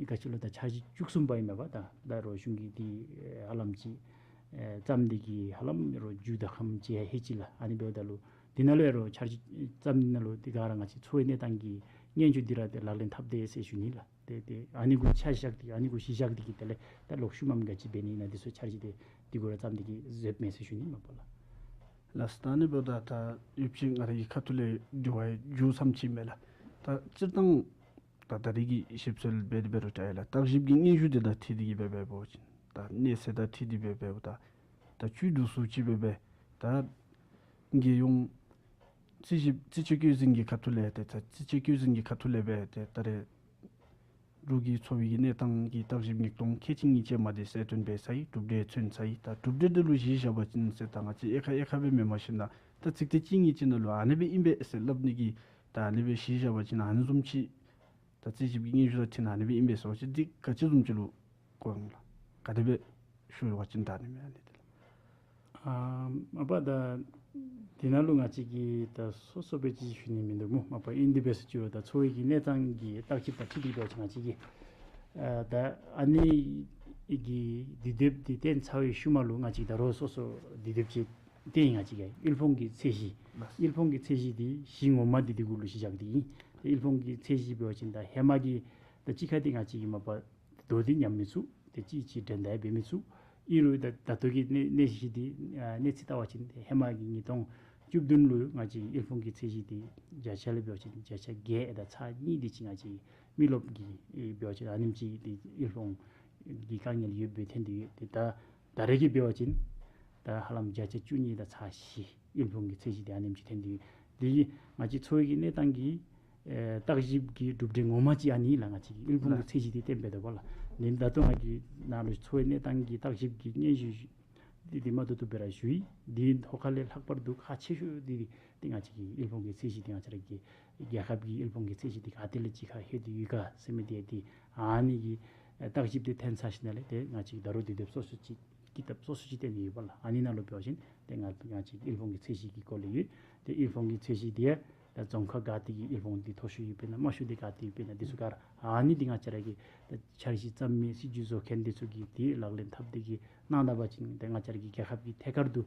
ག་ཅི་ལོ་ད་འཆར་གཞི་བཅུ་གསུམ་པ་ཨིན་མས་པ། ད་ད་རོགས་གཞུང་གིས་འདི་ཧ་ལམ་ཅིག་ཨེ་བརྩམས་ཏེ་གིས་ཧ་ལམ་རོགས་མཇུག་བསྡུ་ཁམས་ཅིག་ཡང་ལྷོད་ཅི་ལགས། ཨ་ནི་འབདཝ་ད་ལུ་འདི་ནང་ལུ་ཡང་རོགས་འཆར་གཞི་བརྩམས་ནི་ནང་ལུ་འདི་ག་ར་ང་བཅས་འཚོ་བའི་གནས་སྟངས་ཀྱི་སྙན་ཞུ་འདི་ར་ཏེ་ལག་ལེན་འཐབ་དེས་ཟེར་ཞུ་ནི་ལགས། ཏེ་ཏེ་ཨ་ནི་གུ་ཆ་བཞག་སྟེ་ཨ་ནི་གུ་གཞི་བཞག་སྟེ་གིས་དེ་ལས་ད་ལོག་ཤུལ་མམ་ག་ཅི་འབད་ནི་ཨིན་ན་འདི་ཚུ་འཆར་གཞི་འདི་འདི་གུ་ར་བརྩམས་ཏེ་གིས་བཟོཝ་མས་ཟེར་ཞུ་ནི་མས་པ་ལགས། ལགས་སོ། ད་ཨ་ནི་འབདཝ་ད་ད་ཡོདཔ་ཅིག་ང་ར་གི་ཁ་ཐུག་ལས་དྲི་བ་མཇུག་ཙམ་ཅིག་མས་ལགས། ད་སྤྱིར་བཏང་ད་ད་རེས་ཀྱི་ཞིབ་འཚོལ་འབད་དེ་འབད་རུང་འདྲ་ཡི་ལགས། བརྟག་ཞིབ་ཀྱི་སྙན་ཞུ་འདི་དང་འཁྲིལ་ཏེ་གིས་འབད་འབདཝ་ཅིན་ད་གནས་ཚད་དང་འཁྲིལ་ཏེ་འབད་འབདཝ་ད་ད་བཅུད་བསྡུ་སུ་ཅིག་འབད་འབད་ད་རྒྱལ་ཡོངས་རྩིས་ཞིབ་རྩིས་དཔྱད་བཀོད་འཛིན་གྱི་ཁ་ཐུག་ལས་ཏེ་ད་རྩིས་དཔྱད་བཀོད་འཛིན་གྱི་ཁ་ཐུག་ལས་འབད་དེ་ད་རེས་འབྲུག་གི་འཚོ་བའི་གི་གནས་སྟངས་ཀྱི་བརྟག་ཞིབ་ཉིས་སྟོང་ཁལ་གཅིག་གཉིས་ཅན་མ་འདི་གསལ་སྟོན་འབད་ཚར་ཡི། གྲུབ་འབྲས་ཚུན་ཚར་ཡི། ད་གྲུབ་འབྲས་འདི་ལུ་གཞི་བཞག་པ་ཅིན་ཟེར་ད་ང་བཅས་དབྱེ་ཁག་དབྱེ་ཁག་སྦེ་མེནམ་ཞིནམ་ད་ད་ཚིག་ཐེངས་གཅིག་གཉིས་ཅིག་ནང་ལུ་ཨ་ནི་སྦེ་ཨིན་པས་ཟེར་སླབ་ནི་གི་ད་ཨ་ནི་སྦེ་གཞི་བཞག་པ་ཅིན་ཨ་ནི་བཟུམ་ཅིག་ད་རྩིས་ཞིབ་ཀྱི་སྙན་ཞུ་དང་འཁྲིལ་ཨ་ནི་སྦེ་ཨིན་པས་ཟེར་བ་ཅིན་འདི་ག་ཅི་བཟུམ་ཅིག་ལུ་གོ་འོང་ལགས། ག་དེ་སྦེ་ཞུ་བ་ཅིན་ད་ཨ་ནི་མས་ཨ་ནི་འདི་ལགས། ཨ་མ་པ་ད་འདི་ནང་ལུ་ང་བཅས་ཀྱིས་ད་སོ་སོ་སྦེ་ཅིག་ཞུ་ནི་མིན་འདུག་སྨོ། མ་པ་ཨིན་དེ་སྦེ་ཟེར་ཞུ་རུང་ད་འཚོ་བའི་གི་གནས་སྟངས་ཀྱི་བརྟག་ཞིབ་དང་འཁྲིལ་ཏེ་འབད་བ་ཅིན་ང་བཅས་ཀྱིས་ཨ་ད་ཨ་ནི་གི་དུས་དེབ་འདི་བཏོན་ཚར་བའི་ཤུལ་མ་ལུ་ང་བཅས་ད་རོགས་སོ་སོ་དུས་དེབ་ཅིག་བཏོན་ཡི། ང་བཅས་ཀྱི་དབུལ་ཕོངས་ཀྱི་ཚད་གཞི་དབུལ་ཕོངས་ཀྱི་ཚད་གཞི་འདི་གཞི་ངོ་མ་འདི་འདི་གུ་ལུ་གཞི་བཞག་སྟེ་ཨིན། ཏེ་དབུལ་ཕོངས་ཀྱི་ཚད་གཞི་འབད་བ་ཅིན་ད་ཧེ་མ་གི་ད་གཅིག་ཁར་འདི་ང་བཅས་ཀྱིས་མ་པ་རྡོ་འདི་ཉམས་མི་ཚུགས། ཏེ་གཅིག་གཅིག་འགྲན་ཟླ་འབད་མི་ཚུགས། ཨིན་རུང་ད་ད་ལྟོ་གི་གནས་གནས་གཞི་འདི་ཨ་གནས་ཚད་བལྟ་བ་ཅིན་ཏེ་ཧེ་མ་གི་ཉིས་སྟོང་བཅུ་བདུན་ལུ་ང་བཅས་དབུལ་ཕོངས་ཀྱི་ཚད་གཞི་འདི་བརྒྱ་ཆ་ལས་འབད་བ་ཅིན་བརྒྱ་ཆ་བརྒྱད་དང་ཚག་གཉིས་འདི་ཅིག་ང་བཅས་མི་རློབས་ཀྱི་ཨེ་འབད་བ་ཅིན་ཨ་ནེམ་ཅིག་འདི་དབུལ་ཕོངས་ཀྱི་དཀའ་ངལ་ཡོདཔ་སྦེ་ཐོན་ཏེ་ཡོད། ཏེ་ད་ད་རེས་ཀྱི་འབད་བ་ཅིན་ད་ཧ་ལམ་བརྒྱ་ཆ་བཅུ་གཉིས་དང་ཚག་བཞི་དབུལ་ཕོངས་ཀྱི་ཚད་གཞི་འདི་ཨ་ནེམ་ཅིག་ཐོན་ཏེ་ཡོད། འདི་ང་བཅས་འཚོ་བའི་གི་གནས་སྟངས་ཀྱི་ཨེ་བརྟག་ཞིབ་ཀྱི་གྲུབ་འབྲས་ངོ་མ་ཅིག་ཨ་ནི་ལགས། ང་བཅས་ཀྱིས་དབུལ་ཕོངས་ཀྱི་ཚད་གཞི་འདི་བཏོན་འབདཝ་ད་པ་ལགས། ནི་ད་ལྟོ་ང་གིས་ནཱ་ལུ་འཚོ་བའི་གནས་སྟངས་ཀྱི་བརྟག་ཞིབ་ཀྱི་སྙན་ཞུ་འདི་འདི་མ་ཐུབ་ཐུབ་སྦེ་ར་ཞུ་ཡི། འདི་ཐོག་ཁ་ལས་ལྷག་པར་དུ་ཁག་ཆེ་ཤོས་འདི་འདི་ང་བཅས་ཀྱི་དབུལ་ཕོངས་ཀྱི་ཚད་གཞི་འདི་ང་བཅས་ར་གི་རྒྱལ་ཁབ་ཀྱི་དབུལ་ཕོངས་ཀྱི་ཚད་གཞི་འདི་ག་ཏེ་ལས་ཅིག་ཁར་ལྷོད་དེ་ཡོད་ག་ཟེར་མི་འདི་འདི་ཨ་ནི་གི་བརྟག་ཞིབ་འདི་བཏོན་ཚར་ཞིནམ་ལས་ཏེ་ང་བཅས་ཀྱིས་ད་རུང་དུས་དེབ་སོ་སོ་ཅིག་ཀི་དེབ་སོ་སོ་ཅིག་བཏོན་ཡོདཔ་ལགས། ཨ་ནི་ནང་ལུ་འབད་བ་ཅིན་ཏེ་ང་ང་བཅས་དབུལ་ཕོངས་ཀྱི་ཚད་གཞི་གི་སྐོར་ལས་ཡོད། ཏེ་དབུལ་ཕོངས་ཀྱི་ཚད་གཞི་འདི་ཡང་ད་རྫོང་ཁག་ག་ཏེ་གི་དབུལ་ཕོངས་འདི་མཐོ་ཤོས་ཡོདཔ་ཨིན་ན་དམའ་ཤོས་འདི་ག་ཏེ་ཡོདཔ་ཨིན་ན་འདི་ཚུ་ག་ར་ཨ་ནི་འདི་ང་བཅས་ར་གི་ད་འཆར་གཞི་བརྩམ་མི་སྲིད་བྱུས་བཟོ་མཁན་འདི་ཚུ་གིས་འདི་ལག་ལེན་འཐབ་སྟེ་གིས་གནང་ད་པ་ཅིན་ཏེ་ང་བཅས་ར་གི་རྒྱལ་ཁབ་ཀྱི་ཐད་ཀར་དུ་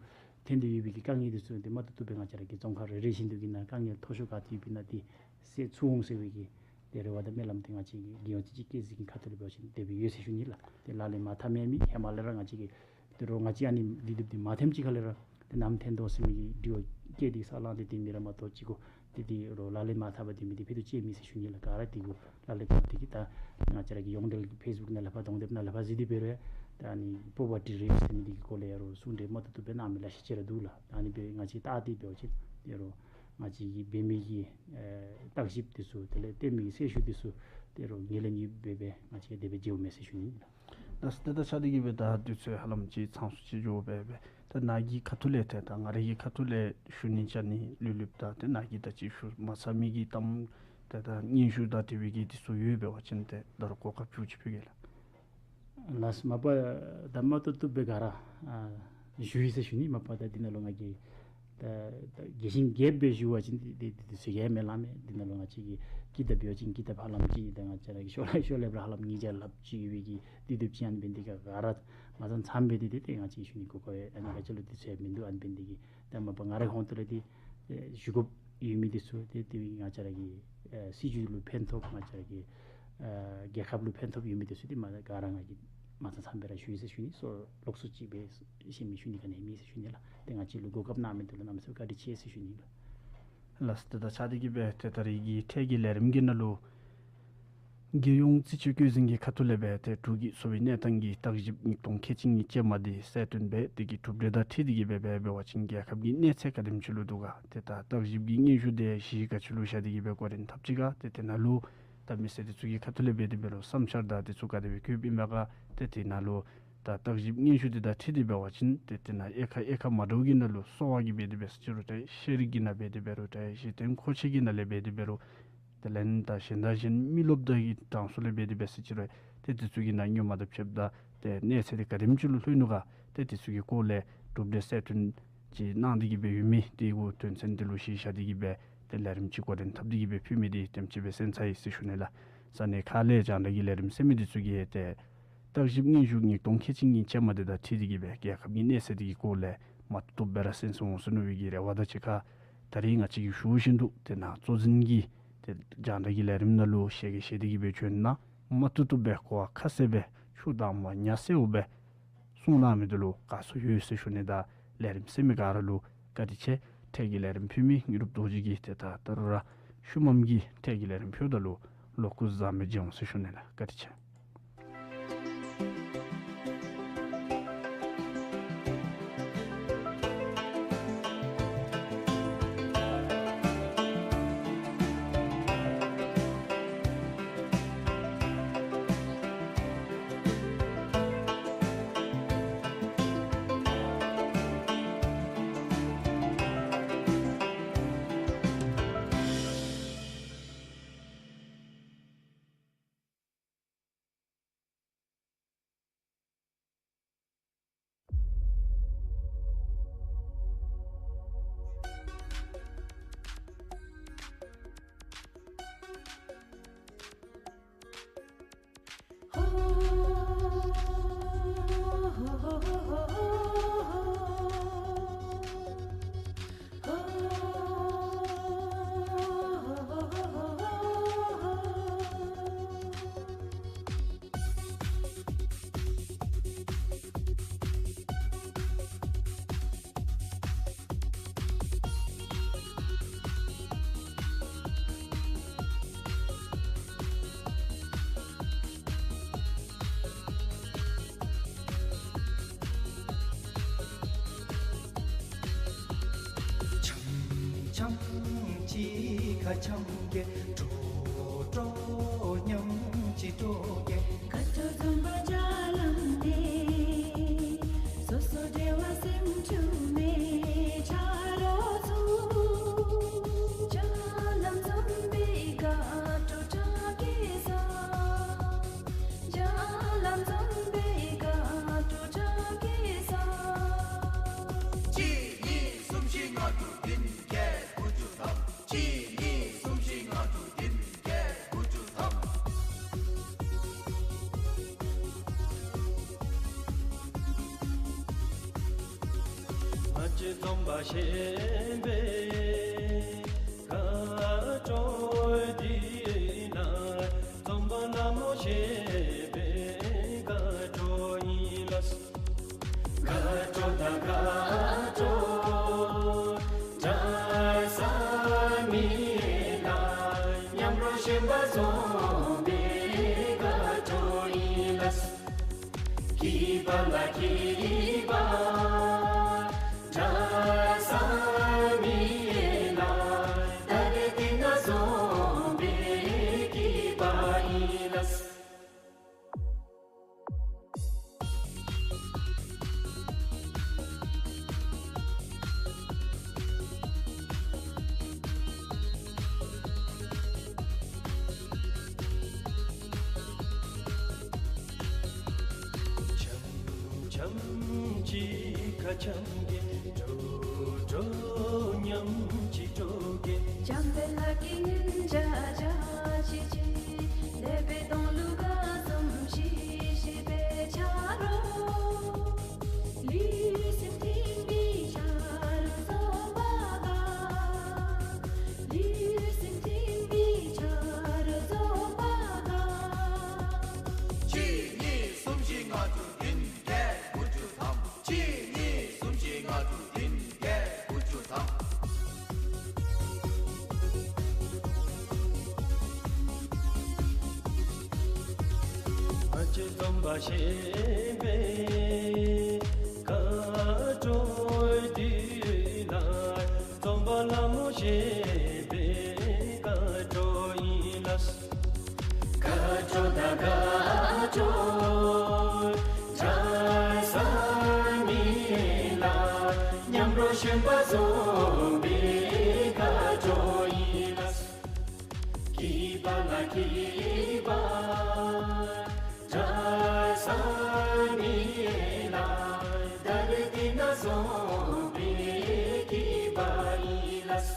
ཐོན་ཏེ་ཡོད་པའི་གི་དཀའ་ངལ་འདི་ཚུ་འདི་མ་ཐུབ་ཐུབ་སྦེ་ང་བཅས་ར་གི་རྫོང་ཁག་རེ་རེ་བཞིན་དུ་གི་ནང་དཀའ་ངལ་མཐོ་ཤོས་ག་ཏེ་ཡོདཔ་ཨིན་ན་འདི་སེལ་ཚུགས་འོང་ཟེར་བའི་གི་ཏེ་རེ་བ་དང་སྨོན་ལམ་འདི་ང་བཅས་ཀྱི་རྒྱལ་ཡོངས་རྩིས་དཔྱད་བཀོད་འཛིན་གྱི་ཁ་ཐུག་ལས་འབད་བ་ཅིན་དེ་སྦེ་ཡོད་ཟེར་ཞུ་ནི་ལགས། ཏེ་ལག་ལེན་མ་འཐབ་མི་མི་ཧེ་མ་ལས་ར་ང་བཅས་ཀྱིས་ཏེ་རོགས་ང་བཅས་ཨ་ནི་དུས་དེབ་འདི་མ་ཐོནམ་ཅིག་ཁ་ལས་ར་ཏེ་ནམ་ཐོན་དོ་ཟེར་མི་གི་དྲི་བ་བཀོད་དེ་ས་ལང་སྟེ་སྡོད་མི་ར་མ་གཏོགས་ཅིག་གུ་ཏེ་ཏེ་རོགས་ལག་ལེན་མ་འཐབ་པར་སྡོད་མི་འདི་ཕུད་རྡོག་གཅིག་མེད་ཟེར་ཞུ་ནི་ལགས། ག་ར་འདི་གུ་ལག་ལེན་འཐབ་སྟེ་གིས་ད་ང་བཅས་ར་གི་ཡོངས་འབྲེལ་གྱི་ཕེསི་བུཀ་ནང་ལས་ཕར་གདོང་དེབ་ནང་ལས་ཕར་གཟིགས་ཏེ་འབད་རུང་ད་ཨ་ནི་སྤོབས་པ་འདྲེས་རེ་ཟེར་མི་འདི་གི་སྐོར་ལས་ཡང་རོགས་གསུང་གྲོས་མ་ཐུབ་ཐུབ་སྦེ་གནང་མི་ལེ་ཤ་ཅིག་ར་འདུག་ལགས། ད་ཨ་ནི་སྦེ་ང་བཅས་བལྟ་སྟེ་འབད་བ་ཅིན་ཏེ་རོགས་ང་བཅས་ཀྱིས་འབད་མི་གི་ཨེ་བརྟག་ཞིབ་འདི་ཚུ་དེ་ལས་བཏོན་མི་གི་གསལ་ཞུ་འདི་ཚུ་ཏེ་རོགས་ངོས་ལེན་ཡོདཔ་སྦེ་ང་བཅས་དེ་སྦེ་མཇལཝ་མས་ཟེར་ཞུ་ནི་ཨིན་ལགས། ད་ཏེ་ད་ཆ་འདི་གིས་སྦེ་ད་དུས་ཚོད་ཧ་ལམ་ཅིག་ཚང་སུ་ཅིག་འགྱོ་སྦེ་སྦེ་ད་ནཱ་གི་ཁ་ཐུག་ལས་ཏེ་ད་ང་རའི་གི་ཁ་ཐུག་ལས་ཞུ་ནི་བཅའ་ནི་ལུས་ལུསཔ་ད་ཏེ་ནཱ་གིས་ད་ཅི་ཞུ་མ་ཚར་མི་གི་གཏམ་ཏེ་ད་སྙན་ཞུ་དང་འབྲེལ་བའི་གི་འདི་ཚུ་ཡོད་འབད་བ་ཅིན་ཏེ་ད་རུང་གོ་སྐབས་ཅིག་ཕུལ་གེ་ལགས། ལགས་སོ། མ་པ་ད་མ་བཏུབ་བཏུབ་སྦེ་ག་ར་ཨ་ཞུ་ཡི་ཟེར་ཞུ་ནི། མ་པ་ད་འདི་ནང་ལུ་ང་གིས་ད་ད་རྒྱས་ཤིང་རྒྱསཔ་སྦེ་ཞུ་བ་ཅིན་འདི་འདི་འདི་ཚུ་ག་མེད་ལགས་མས། འདི་ནང་ལུ་ང་བཅས་ཀྱིས་ཀི་དེབ་འབད་བ་ཅིན་ཀི་དེབ་ཧ་ལམ་ཅིག་ད་ང་བཅས་ར་གི་ཤོ་ལོ་ཤོ་ལོ་སྦེ་ར་ཧ་ལམ་ཉིས་བརྒྱ་ལྷགཔ་ཅིག་ཡོད་པའི་གི་དུས་དེབ་ཅིག་ཨ་ནི་འབད་ནི་འདི་ག་ག་ར་མ་ཚང་ཚངམ་སྦེ་འདི་འདི་ཏེ་ང་བཅས་ཞུ་ནི་གོ་སྐབས་ཨ་ནི་ག་ཅི་ལུ་འདི་ཚུ་ཡང་མིན་འདུག། ཨ་ནི་འབད་ནི་འདི་གིས་ད་མ་པ་ང་རའི་ཧོངས་ཏོ་ལས་འདི་ཨེ་ཞུ་དགོཔ་ཡོད་མི་འདི་ཚུ་ཏེ་ཏེ་ང་བཅས་ར་གི་ཨེ་སྲིད་བྱུས་ལུ་ཕན་ཐོགས་ང་བཅས་ར་གི་ཨེ་རྒྱལ་ཁབ་ལུ་ཕན་ཐོགས་ཡོད་མི་འདི་ཚུ་འདི་མ་ག་ར་ང་གིས་མ་ཚང་ཚངམ་སྦེ་ར་ཞུ་ཡི་ཟེར་ཞུ་ནི། སོ་ལོགས་སུ་ཅིག་སྦེ་གཞན་མི་ཞུ་ནི་ག་ནི་མེད་ཟེར་ཞུ་ནི་ལགས། ཏེ་ང་བཅས་ལུ་གོ་སྐབས་གནང་མི་འདི་ལུ་གནམ་མེད་ས་མེད་བཀའ་དྲིན་ཆེ་ཟེར་ཞུ་ནི་ལགས། ལགས་སོ། ཏེ་ད་ཆ་འདི་གིས་སྦེ་ཏེ་ད་རེས་ཀྱི་འཕྲལ་གྱི་ལས་རིམ་གྱི་ནང་ལུ་ རྒྱལ་ཡོངས་རྩིས་དཔྱད་བཀོད་འཛིན་གྱི་ཁ་ཐུག་ལས་སྦེ་ཏེ་འབྲུག་གི་འཚོ་བའི་གནས་སྟངས་ཀྱི་བརྟག་ཞིབ་ཉིས་སྟོང་ཁལ་གཅིག་གཉིས་ཅན་མ་འདི་གསལ་སྟོན་འབད་དེ་གི་གྲུབ་འབྲས་དང་འཁྲིལ་ཏེ་གི་སྦེ་འབད་འབད་བ་ཅིན་རྒྱལ་ཁབ་ཀྱི་གནས་ཚད་ག་དེམ་ཅིག་ལུ་འདུག་ག། ཏེ་ད་བརྟག་ཞིབ་ཀྱི་སྙན་ཞུ་དེ་གཞི་ག་ཅི་ལུ་བཞག་སྟེ་གི་སྦེ་འགོ་འདྲེན་འཐབ་ཅི་ག། ཏེ་དེ་ནང་ལུ་ད་མི་སེར་དེ་ཚུ་གི་ཁ་ཐུག་ལས་འབད་དེ་འབད་རུང་བསམ་འཆར་དང་དེ་ཚུ་ག་དེ་སྦེ་བཀོདཔ་ཨིན་མས་ག། ཏེ་དེ་ནང་ལུ་ད་བརྟག་ཞིབ་སྙན་ཞུ་དེ་དང་འཁྲིལ་ཏེ་འབད་བ་ཅིན་ཏེ་དེ་ནང་དབྱེ་ཁག་དབྱེ་ཁག་མ་འདྲཝ་གི་ནང་ལུ་གསོ་བ་གི་འབད་དེ་འབད་ས་ཅི་རུང་འདྲ། ཤེས་རིག་གི་ནང་འབད་དེ་འབད་རུང་འདྲ། གཞི་རྟེན་མཁོ་ཆས་ཀྱི་ནང་ལས་འབད་དེ་འབད་རུང་དེ་ལས་ད་གཞན་དང་གཞན་མི་རློབས་དང་གི་གྲངས་སུ་ལས་འབད་དེ་འབད་ས་ཅི་རུང་ཏེ་དེ་ཚུ་གི་ནང་སྔོན་མ་དང་ཕྱདཔ་ད་ཏེ་གནས་ཚད་དེ་ག་དེམ་ཅིག་ལུ་ལྷོད་ནུག་ག། ཏེ་དེ་ཚུ་གི་སྐོར་ལས་གྲུབ་འབྲས་གསལ་སྟོན་ཅིག་གནང་སྟེ་གི་སྦེ་ཡོད་མི་དེ་གུ་དོན་ཚན་དེ་ལུ་གཞི་བཞག་སྟེ་གི་སྦེ་ཏེ་ལས་རིམ་ཅིག་འགོ་འདྲེན་འཐབ་སྟེ་གི་སྦེ་ཕུལ་མི་དེ་དེམ་ཅིག་སྦེ་གསན་ཚར་ཡི་ཟེར་ཞུ་ནི་ལགས། ས་གནས་ཁག་ལས་རྒྱང་བསྒྲགས་ཀྱི་ལས་རིམ་གསན་མི་དེ་ཚུ་གིས་ཏེ་བརྟག་ཞིབ་སྙན་ཞུ་ཉིས་སྟོང་ཁལ་གཅིག་གཉིས་ཅན་མ་དེ་དང་འཁྲིལ་ཏེ་གི་སྦེ་རྒྱལ་ཁབ་ཀྱི་གནས་ཚད་དེ་གི་སྐོར་ལས་མ་བཏུབ་བཏུབ་སྦེ་ར་གསན་གསན་འོང་ཟེར་མནོ་བའི་གི་རེ་བ་དང་གཅིག་ཁར་ད་རིས་ང་བཅས་ཀྱིས་ཞུ་བཞིན་དུ་དེ་ནང་གཙོ་འཛིན་གྱིས་ཏེ་རྒྱང་བསྒྲགས་ཀྱི་ལས་རིམ་ནང་ལུ་ཞལ་གྱིས་བཞེས་ཏེ་གི་སྦེ་བྱོན་གནང་། མ་བཏུབ་བཏུབ་སྦེ་གོ་བ་ཁ་གསལ་སྦེ་ཆུ་དྭངས་མ་ཉ་གསལཝ་སྦེ་གསུང་གནང་མི་དེ་ལུ་དགའ་བསུ་ཡོད་ཟེར་ཞུ་ནི་དང་ལས་རིམ་གསན་མི་ག་ར་ལུ་བཀའ་དྲིན་ཆེ། འཕྲལ་གྱི་ལས་རིམ་ཕུལ་མི་དངོས་གྲུབ་རྡོ་རྗེ་གིས་ཏེ་ད་ད་རུང་ར་ཤུལ་མམ་གྱིས་འཕྲལ་གྱི་ལས་རིམ་ཕུལཝ་ད་ལུ་ལོག་སྐུ་གཟིགས་མི་མཇལ་འོང་ཟེར་ཞུ་ནི་ལགས། བཀའ་དྲིན་ཆེ། འཆམ་འཆམ་གཅིག་ཁར་འཆམ་གེ། དྲོ་དྲོ་མཉམ་གཅིག་དྲོ་གེ། སྐར་སྒྲོག་འཛོམས་པ་རྒྱ་ལམ་ནས། སོ་སོ་འབྲེལ་བ་སེམས་འཁྲུལ་མེད་ཆ་རོགས་ཚུ། རྒྱ་ལམ་འཛོམས་པའི་སྐར་སྒྲོག་གྲགས་ཀྱི་ས། རྒྱ་ལམ་འཛོམས་པའི་སྐར་སྒྲོག་གྲགས་ཀྱི་ས། གཅིག་གཉིས་གསུམ་བཞི་ལྔ་དྲུག་བདུན་བརྒྱད་དགུ་བཅུ་ཐམ། གཅིག་གཉིས་གསུམ་བཞི་ལྔ་དྲུག་བདུན་བརྒྱད་དགུ་བཅུ་ཐམ། ང་བཅས་འཛོམས་པ་ཞེས་པའི་སྐར་སྒྲོག་འདི་ནང་འཛོམས་པ་ནམ་མོ་ཞེས་པའི་སྐར་སྒྲོག་ཨིན་ལགས། སྐར་སྒྲོག་དང་སྐར་སྒྲོག་གྲགས་ས་མེད་ལགས། མཉམ་རོགས་ཞེན་པ་འཛོམས་པའི་སྐར་སྒྲོག་ཨིན་ལགས། སྐྱིད་པ་ལ་སྐྱིད་པ་གྲགས་ས་མེད་ལགས། ད་རེས་འདི་ནང་འཛོམས་པའི་སྐྱིད་པ་ཨིན་ལགས། འཆམ་འཆམ་གཅིག་ཁར་འཆམ་གེ། དྲོ་དྲོ་མཉམ་གཅིག་དྲོ་གེ། འཇམ་དཔལ་ལྷ་སྐྱིད་ཉིན་བྱ་བྱ་ཅི་ཅི། ལེགས་པའི་གདོང་ལུ་དགའ་འཛུམ་ཤིག་ཤིག་སྦེ་ཆ་རོགས། ལུས་སེམས་མཐུན་པའི་ཆ་རོགས་འཛོམས་པ་དགའ། ལུས་སེམས་མཐུན་པའི་ཆ་རོགས་འཛོམས་པ་དགའ། གཅིག་གཉིས་གསུམ་བཞི་ལྔ་དྲུག་བདུན་བརྒྱད་དགུ་བཅུ་ཐམ། གཅིག་གཉིས་གསུམ་བཞི་ལྔ་ པ་ཞེས་པའི་སྐད་སྒྲོགས་དུས་ལ། རྩོམ་པ་ལྷ་མོ་ཞེས་པའི་སྐད་སྒྲོགས་ཨིན་ལགས། སྐད་སྒྲོགས་དང་སྐད་སྒྲོགས་སྒྲ་གསར་རྙིང་ལ། མཉམ་རོགས་བཞོན་པ་བཟོ་བའི་སྐད་སྒྲོགས་ཨིན་ལགས། སྐྱིད་པ་ལ་སྐྱིད་པ་སྒྲ་གསར་རྙིང་ལ། ད་རེས་འདི་ན་བཟོ་བའི་སྐྱིད་པ་ཨིན་ལགས།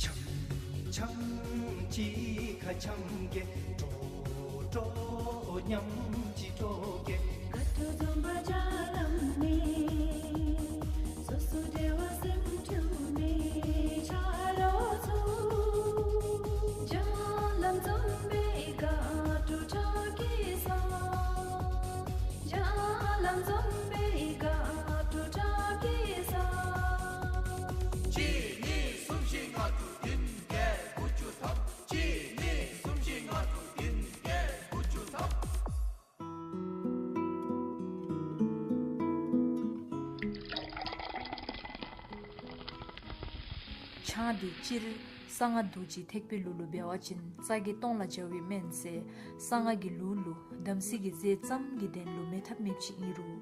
འཆམ་འཆམ་གཅིག་ཁར་འཆམ་གེ། འགྲོ་འགྲོ་མཉམ་གཅིག་འགྲོ་གེ། སྐད་སྒྲོགས་འཛོམས་པ་རྒྱ་ལམ་ནས། སོ་སོ་འབྲེལ་བ་སེམས་འཁྲུལ་མེད་ཆ་རོགས་ཚུ། རྒྱ་ལམ་འཛོམས་པའི་སྐད་སྒྲོགས་གྲགས་ཀྱི་ས། རྒྱ་ལམ་འཛོམས་པའི་སྐད་སྒྲོགས་གྲགས་ཀྱི་ས། གཅིག་གཉིས་གསུམ་བཞི་ལྔ་དྲུག་བདུན་བརྒྱད་དགུ་བཅུ་ཐམ། གཅིག་གཉིས་གསུམ་བཞི་ལྔ་དྲུག་བདུན་བརྒྱད་དགུ་བཅུ་ཐམ། ཆང་འདི་སྤྱིར་གསང་སྔགས་རྡོ་རྗེ་ཐེག་པའི་ལུགས་ལུ་འབད་བ་ཅིན་རྩ་བརྒྱད་སྟོང་ལ་སྦྱར་བའི་སྨན་ཟེར། གསང་སྔགས་ཀྱི་ལུགས་ལུ་དམ་ཚིག་གི་རྫས་ཙམ་གྱི་དོན་ལུ་མེད་ཐབས་མེདཔ་ཅིག་ཨིན་རུང་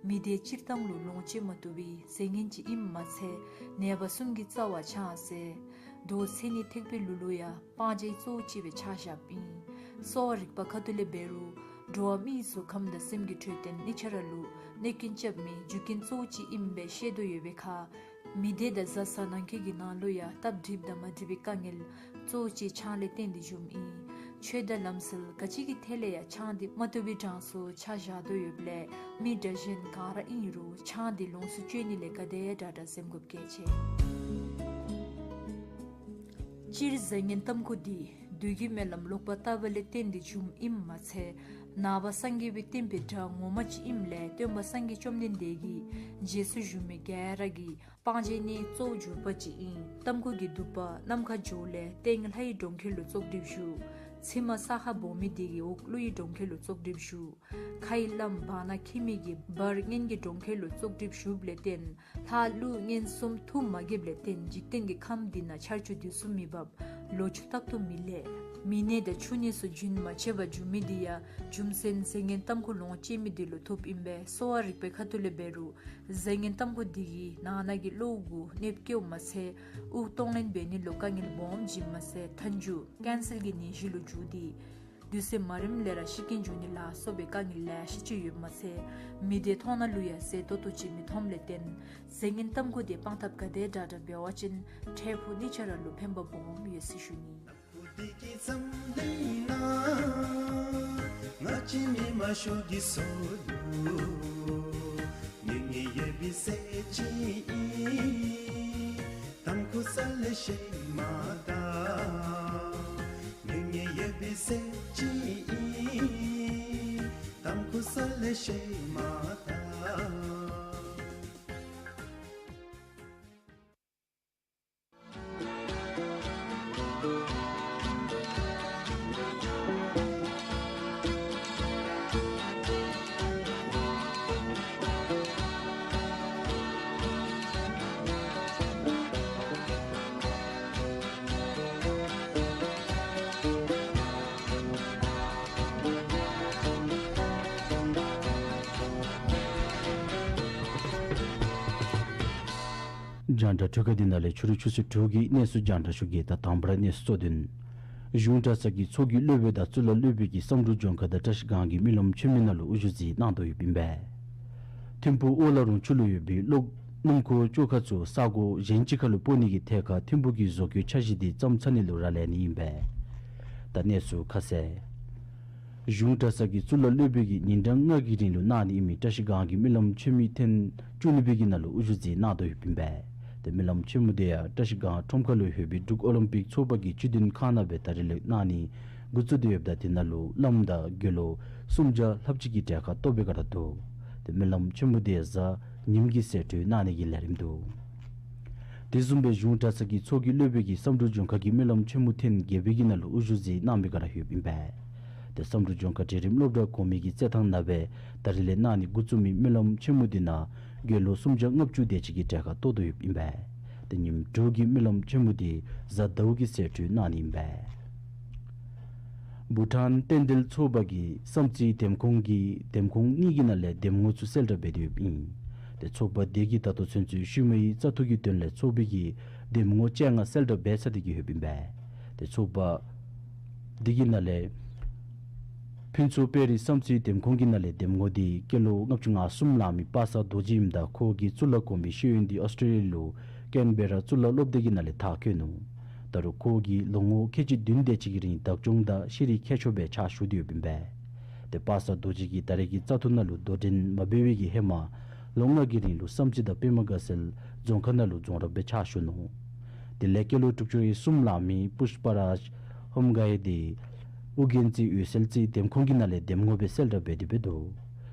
མི་སྡེ་སྤྱིར་བཏང་ལུ་ལོངས་སྤྱོད་མ་བཏུབ་པའི་རྫས་ངན་ཅིག་ཨིནམ་མ་ཚད་ནད་པ་གསུམ་གྱི་རྩ་བ་ཆང་ཟེར། མདོ་མཚན་ཉིད་ཐེག་པའི་ལུགས་ལུ་ཡང་སྤང་བྱའི་གཙོ་བོ་ཅིག་སྦེ་ཆང་བཞགཔ་ཨིན། གསོ་བ་རིག་པ་ཁ་ཐུག་ལས་འབད་རུང་འགྲོ་བ་མི་ཚུ་ཁམས་དང་སེམས་ཀྱི་འཕྲོད་བསྟེན་གཉིས་ཆ་ར་ལུ་གནོད་སྐྱོན་རྐྱབ་མི་རྒྱུ་རྐྱེན་གཙོ་བོ་ཅིག་ཨིནམ་སྦེ་བཤད་དོ་ཡོད་པའི་ཁར་མི་སྡེ་དང་བཟའ་ཚང་ནང་འཁོད་ཀྱི་ནང་ལུ་ཡང་སྟབས་འགྲིགཔ་དང་མ་འགྲིགས་པའི་དཀའ་ངལ་གཙོ་བོ་ཅིག་ཆང་ལས་བརྟེན་ཏེ་འབྱུངམ་ཨིན། ཆོས་དང་ལམ་སྲོལ་ག་ཅི་གི་ཐད་ལས་ཡང་ཆང་འདི་མ་བཏུབ་པའི་གྲངས་སུ་ཆ་བཞག་དོ་ཡོདཔ་ལས་མི་དྲག་ཞན་ག་ར་ཨིན་རུང་ཆང་འདི་ལོངས་སུ་སྤྱོད་ནི་ལས་ག་དེ་དྲག་དྲག་འཛེམ་དགོཔ་གལ་ཆེ། སྤྱིར་རྫས་ངན་ཏམ་ཁུ་འདི་བདུད་ཀྱི་སྨོན་ལམ་ལོག་པར་བཏབ་པ་ལས་བརྟེན་ཏེ་འབྱུངམ་ཨིནམ་མ་ཚད་ནང་པ་སངས་རྒྱས་པའི་བསྟན་པའི་དགྲ་ངོ་མ་ཅིག་ཨིནམ་ལས་སྟོན་པ་སངས་རྒྱས་བཅོམ་ལྡན་འདས་ཀྱི་རྗེས་སུ་ཞུགས་མི་ག་ར་གིས་སྤང་བྱའི་གནས་གཙོ་བོ་གྱུར་པ་ཅིག་ཨིན། ཏམ་ཁུ་གི་དུ་པ་ནམ་མཁའ་འཇོག་ལས་སྟེང་ལྷའི་གྲོང་ཁྱེར་ལུ་བཙོག་གྲིབ་ཞུགས། ཕྱི་མ་ས་ཁར་སྦོ་མི་དེ་གིས་འོག་ཀླུའི་གྲོང་ཁྱེར་ལུ་བཙོག་གྲིབ་ཞུགས། ཁའི་ལམ་བར་ན་འཁྱིད་མི་གིས་བར་གཉན་གྱི་གྲོང་ཁྱེར་ལུ་བཙོག་གྲིབ་ཞུགསཔ་ལས་བརྟེན་ལྷ་ཀླུ་གཉན་གསུམ་ཐུགས་མ་དགྱེསཔ་ལས་བརྟེན་འཇིག་རྟེན་གྱི་ཁམས་འདི་ན་ཆར་ཆུ་དུས་སུ་མི་འབབ། ལོ་ཕྱུགས་རྟག་ཏུ་མི་ལེགས། མི་ནད་དང་ཆུ་ནད་ཚུ་རྒྱུན་མ་ཆད་པར་འབྱུང་མི་འདི་ཡང་རྒྱུ་མཚན་རྫས་ངན་ཏམ་ཁུ་ལོངས་སྤྱོད་མི་འདི་ལུ་ཐུགཔ་ཨིན་པས། གསོ་བ་རིག་པའི་ཁ་ཐུག་ལས་འབད་རུང་རྫས་ངན་ཏམ་ཁུ་འདི་གིས་ནང་ན་གི་གློ་བུར་གནོདཔ་བཀལཝ་མ་ཚད་དབུགས་གཏོང་ལེན་འབད་ནི་ལུ་དཀའ་ངལ་སྦོམ་བྱིནམ་མ་ཚད་མཐའ་མཇུག་ཀེན་སར་གྱི་ནད་གཞི་ལུ་འགྱུར་ཏེ་དུས་ཚོད་མ་རནམ་ལས་ར་ཤི་རྐྱེན་འབྱུང་ནི་ལ་སོགས་པའི་དཀའ་ངལ་ལེ་ཤ་ཅིག་ཡོདཔ་མ་ཚད་མི་སྡེ་མཐོང་ན་ལུ་ཡང་ཟས་ཏོག་ཏོ་ཅིག་མི་མཐོངམ་ལས་བརྟེན་རྫས་ངན་ཏམ་ཁུ་དེ་སྤང་ཐབས་ག་དེ་དྲག་དྲག་འབད་བ་ཅིན་འཕྲལ་ཕུགས་གཉིས་ཆ་ར་ལུ་ཕན་པ་སྦོམ་ཡོད་ཟེར་ཞུ་ནི། རྒྱང་བསྒྲགས་འཕྲུལ་ཁང་འདི་ནང་ལས་ཕྱི་རུ་ཆུ་ཚོད་དྲུག་གི་གནས་ཚུལ་རྒྱང་བསྒྲགས་ཞུ་གེ། ད་དང་པ་ར་གནས་ཚུལ་གཙོ་དོན། གཞུང་གྲྭ་ཚང་གི་ཚོགས་ཀྱི་སློབ་དཔོན་དང་གཙུག་ལག་སློབ་དཔོན་གྱིས་བསམ་གྲུབ་ལྗོངས་མཁར་དང་བཀྲ་ཤིས་སྒང་གི་སྨོན་ལམ་མཆོད་མེ་ནང་ལུ་དབུ་བཞུགས་མཛད་གནང་དོ་ཡོདཔ་ཨིན་པས། ཐིམ་ཕུག་ཨོ་ལ་རོང་ཕྱོགས་ལུ་ཡོད་པའི་གློག་སྣུམ་འཁོར་བཅོ་ཁང་ཚུ་ས་གོ་གཞན་ཅིག་ཁར་ལུ་སྤོ་ནི་གི་ཐད་ཁར་ཐིམ་ཕུག་གི་བཟོ་བཀོད་འཆར་གཞི་དེ་བརྩམས་ཚར་ནི་ལུ་རག་ལས་ནི་ཨིན་པས། ད་གནས་ཚུལ་ཁ་གསལ། གཞུང་གྲྭ་ཚང་གི་གཙུག་ལག་སློབ་དཔོན་གྱིས་ཉིན་གྲངས་ལྔ་གི་རིང་ལུ་གནང་ནི་ཨིན་མི་བཀྲ་ཤིས་སྒང་གི་སྨོན་ལམ་ཆེན་མོ་ཐེངས་བཅུ་གཉིས་པའི་གི་ནང་ལུ་དབུ་བཞུགས་མཛད་གནང་དོ་ཡོདཔ་ཨིན་པས། ཏེ་སྨོན་ལམ་ཆེན་མོ་དེ་ཡང་བཀྲ་ཤིས་སྒང་ཁྲོམ་ཁ་ལུ་ཡོད་པའི་འབྲུག་ཨོ་ལིམ་པིག་ཚོགས་པ་གི་སྤྱི་མདུན་ཁང་ནང་སྦེ་ད་རིས་ལས་གནང་ནི་འགོ་བཙུགས་ཏེ་ཡོདཔ་ད་དེ་ནང་ལུ་བླམ་དང་དགེ་སློང་སུམ་བརྒྱ་ལྷགཔ་ཅིག་གིས་གྲལ་ཁར་གཏོགས་པའི་སྒང་ར་འདུག། ཏེ་སྨོན་ལམ་ཆེན་མོ་དེ་གཟའ་ཉིམ་གི་ཚེ་གྲོལ་གནང་ནི་གི་ལས་རིམ་འདུག། དེ་བཟུམ་སྦེ་གཞུང་གྲྭ་ཚང་གི་ཚོགས་ཀྱི་སློབ་དཔོན་གྱིས་བསམ་འགྲུབ་ལྗོངས་མཁར་གྱི་སྨོན་ལམ་ཆེན་མོ་ཐེངས་བརྒྱད་པའི་གི་ནང་ལུ་དབུ་བཞུགས་མཛད་གནང་བའི་སྒང་ར་ཡོདཔ་ཨིན་པས། ཏེ་བསམ་འགྲུབ་ལྗོངས་མཁར་གྲལ་རིམ་སློབ་གྲྭ་གོང་མའི་གི་རྩེད་ཐང་ནང་སྦེ་ད་རིས་ལས་གནང་ནི་འགོ་བཙུགས་མི་སྨོན་ལམ་ཆེན་མོ་དེ་ནང་དགེ་སློང་སུམ་བརྒྱ་ལྔ་བཅུ་དེ་ཅིག་གིས་གྲལ་ཁར་གཏོགས་དོ་ཡོདཔ་ཨིན་པས། ཏེ་ཉིནམ་དྲུག་གི་སྨོན་ལམ་ཆེན་མོ་དེ་གཟའ་ཟླཝ་གི་ཚེ་གྲོལ་གནང་ནི་ཨིན་པས། བྷུ་ཊཱན་རྟེན་འབྲེལ་ཚོགས་པ་གིས་བསམ་རྩེ་འདེམས་ཁོངས་ཀྱི་འདེམས་ཁོངས་གཉིས་ཀྱི་ནང་ལས་འདེམས་ངོ་ཚུ་གསལ་བསྒྲགས་འབད་དེ་ཡོདཔ་ཨིན། ཏེ་ཚོགས་པ་དེ་གིས་ད་ལྟོ་ཚུན་ཚོད་ཤུལ་མའི་བཙག་འཐུ་གི་དོན་ལས་ཚོགས་པའི་གི་འདེམས་ངོ་བཅོ་ལྔ་གསལ་བསྒྲགས་འབད་ཚར་ཏེ་གི་ཡོདཔ་ཨིན་པས། ཏེ་ཚོགས་པ་དེ་གི་ནང་ལས་ཕུན་ཚོགས་དཔལ་རི་བསམ་རྩེ་འདེམས་ཁོངས་ཀྱི་ནང་ལས་འདེམས་ངོ་དེ་སྐྱེས་ལོ་ལྔ་བཅུ་ང་གསུམ་ལང་མི་པ་སངས་རྡོ་རྗེ་ཨིནམ་ད་ཁོ་གི་གཙུག་ལག་གོང་མའི་ཤེས་ཡོན་དེ་ཨོསི་ཊྲེ་ལི་ཡ་ལུ་ཀེན་བེ་ར་གཙུག་ལག་སློབ་སྡེ་གི་ནང་ལས་མཐར་འཁྱོལ་ནུག། ད་རུང་ཁོ་གིས་ལོ་ངོ་ཁལ་གཅིག་བདུན་དེ་ཅིག་གི་རིང་བདག་སྐྱོང་དང་ཤེས་རིག་མཁས་མཆོག་སྦེ་ཕྱག་ཞུ་སྟེ་ཡོདཔ་ཨིན་པས། ཏེ་པ་སངས་རྡོ་རྗེ་གིས་ད་རེས་ཀྱི་བཙག་འཐུ་ནང་ལུ་དོ་འགྲན་མ་འབད་བའི་གི་ཧེ་མ་ལོ་ལྔ་གི་རིང་ལུ་བསམ་རྩེ་དང་པདྨ་དགའ་ཚལ་རྫོང་ཁག་ནང་ལུ་རྫོང་རབ་སྦེ་ཕྱག་ཞུ་ནུག། དེ་ལས་སྐྱེས་ལོ་དྲུག་ཅུ་རེ་གསུམ་ལང་མི་པུཤ་པ་རཱཇ་ཧོམ་གྷའེ་དེ་ཨོ་རྒྱན་རྩེ་འོད་གསལ་རྩེ་འདེམས་ཁོངས་ཀྱི་ནང་ལས་འདེམས་ངོ་སྦེ་གསལ་བསྒྲགས་འབད་དེ་སྦེ་འདུག།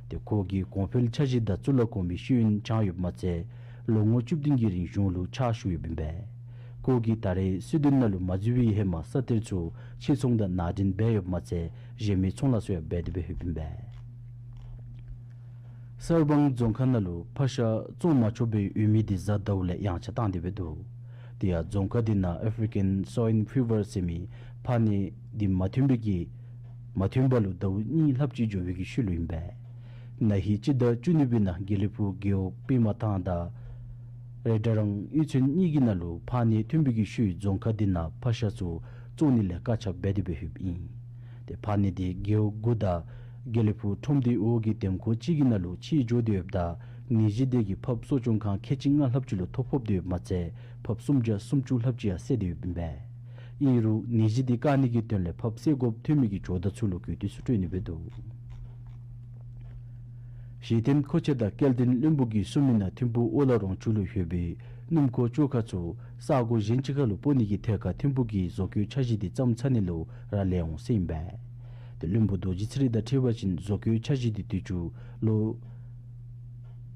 ཏེ་ཁོ་གིས་གོང་འཕེལ་འཆར་གཞི་དང་གཙུག་ལག་གོང་མའི་ཤེས་ཡོན་སྦྱངས་ཡོདཔ་མ་ཚད་ལོ་ངོ་བཅུ་བདུན་གྱི་རིང་གཞུང་ལུ་ཕྱག་ཞུ་ཡོདཔ་ཨིན་པས། ཁོ་གིས་ད་རེས་སྲིད་དོན་ནང་ལུ་མ་འཛུལ་བའི་ཧེ་མ་ས་གཏེར་ཚུ་ཕྱིར་ཚོང་དང་ནང་འདྲེན་འབད་ཡོདཔ་མ་ཚད་གཞན་མི་ཚོང་ལཱ་ཚུ་ཡང་འབད་དེ་སྦེ་ཡོདཔ་ཨིན་པས། གསར་སྤང་རྫོང་ཁག་ནང་ལུ་ཕག་ཤ་བཙོང་མ་ཆོག་པའི་འོས་མི་དེ་གཟའ་ཟླཝ་ལས་ཡངས་ཆག་བཏང་སྟེ་སྦེ་འདུག། དེ་ཡང་རྫོང་ཁག་དེ་ནང་ཨེ་ཕི་རི་ཀན་སོའིན་ཕི་བར་ཟེར་མི་ཕག་ནད་དེ་མ་ཐོན་པའི་གི་མ་ཐོན་པ་ལུ་ཟླཝ་གཉིས་ལྷགཔ་ཅིག་འགྱོ་བའི་གི་ཤུལ་ལུ་ཨིན་པས། ན་ཧིང་སྤྱི་ཟླ་བཅུ་གཉིས་པའི་ནང་དགེ་ལེགས་ཕུག་རྒེད་འོག་པདྨ་ཐང་དང་རེ་ཌ་རང་གཡུས་ཚན་གཉིས་ཀྱི་ནང་ལུ་ཕག་ནད་ཐོན་པའི་གི་ཤུལ་རྫོང་ཁག་དེ་ནང་ཕག་ཤ་ཚུ་བཙོང་ནི་ལས་བཀག་ཆ་འབད་དེ་སྦེ་ཡོདཔ་ཨིན། ཏེ་ཕག་ནད་དེ་རྒེད་འོག་དགུ་དང་དགེ་ལེགས་ཕུག་ཁྲོམ་སྡེ་འོག་གི་འདེམས་ཁོངས་གཅིག་གི་ནང་ལུ་ཕྱིས་འགྱོ་སྟེ་ཡོདཔ་ད་ནད་གཞི་དེ་གིས་ཕགཔ་གསོ་སྐྱོང་ཁང་ཁལ་གཅིག་ལྔ་ལྷགཔ་ཅིག་ལུ་ཐོ་ཕོགཔ་དེ་ཡོདཔ་མ་ཚད་ཕགཔ་སུམ་བརྒྱ་སུམ་ཅུ་ལྷགཔ་ཅིག་ཡང་བསད་དེ་ཡོདཔ་ཨིན་པས། ཨིན་རུང་ནད་གཞི་དེ་བཀག་ནི་གི་དོན་ལས་ཕགཔ་བསད་དགོཔ་ཐོན་མི་གི་ཇོ་བདག་ཚུ་ལུ་གུས་འདུད་ཚུ་སྤྲོད་ནི་སྦེ་འདུག། གཞི་རྟེན་མཁོ་ཆས་དང་སྐྱེལ་འདྲེན་བློན་པོ་གིས་གསུངས་མི་ནང་ཐིམ་ཕུག་ཨོ་ལ་རོང་ཆུ་ལུ་ཡོད་པའི་སྣུམ་འཁོར་བཅོ་ཁང་ཚུ་ས་གོ་གཞན་ཅིག་ཁར་ལུ་སྤོ་ནི་གི་ཐད་ཁར་ཐིམ་ཕུག་གིས་བཟོ་བཀོད་འཆར་གཞི་དེ་བརྩམས་ཚར་ནི་ལུ་རག་ལས་འོང་ཟེར་ཨིན་པས། ཏེ་བློན་པོ་རྡོ་རྗེ་ཚེ་རིང་དང་འཁྲིལ་བ་ཅིན་བཟོ་བཀོད་འཆར་གཞི་དེ་དུས་ཅི་ལོ་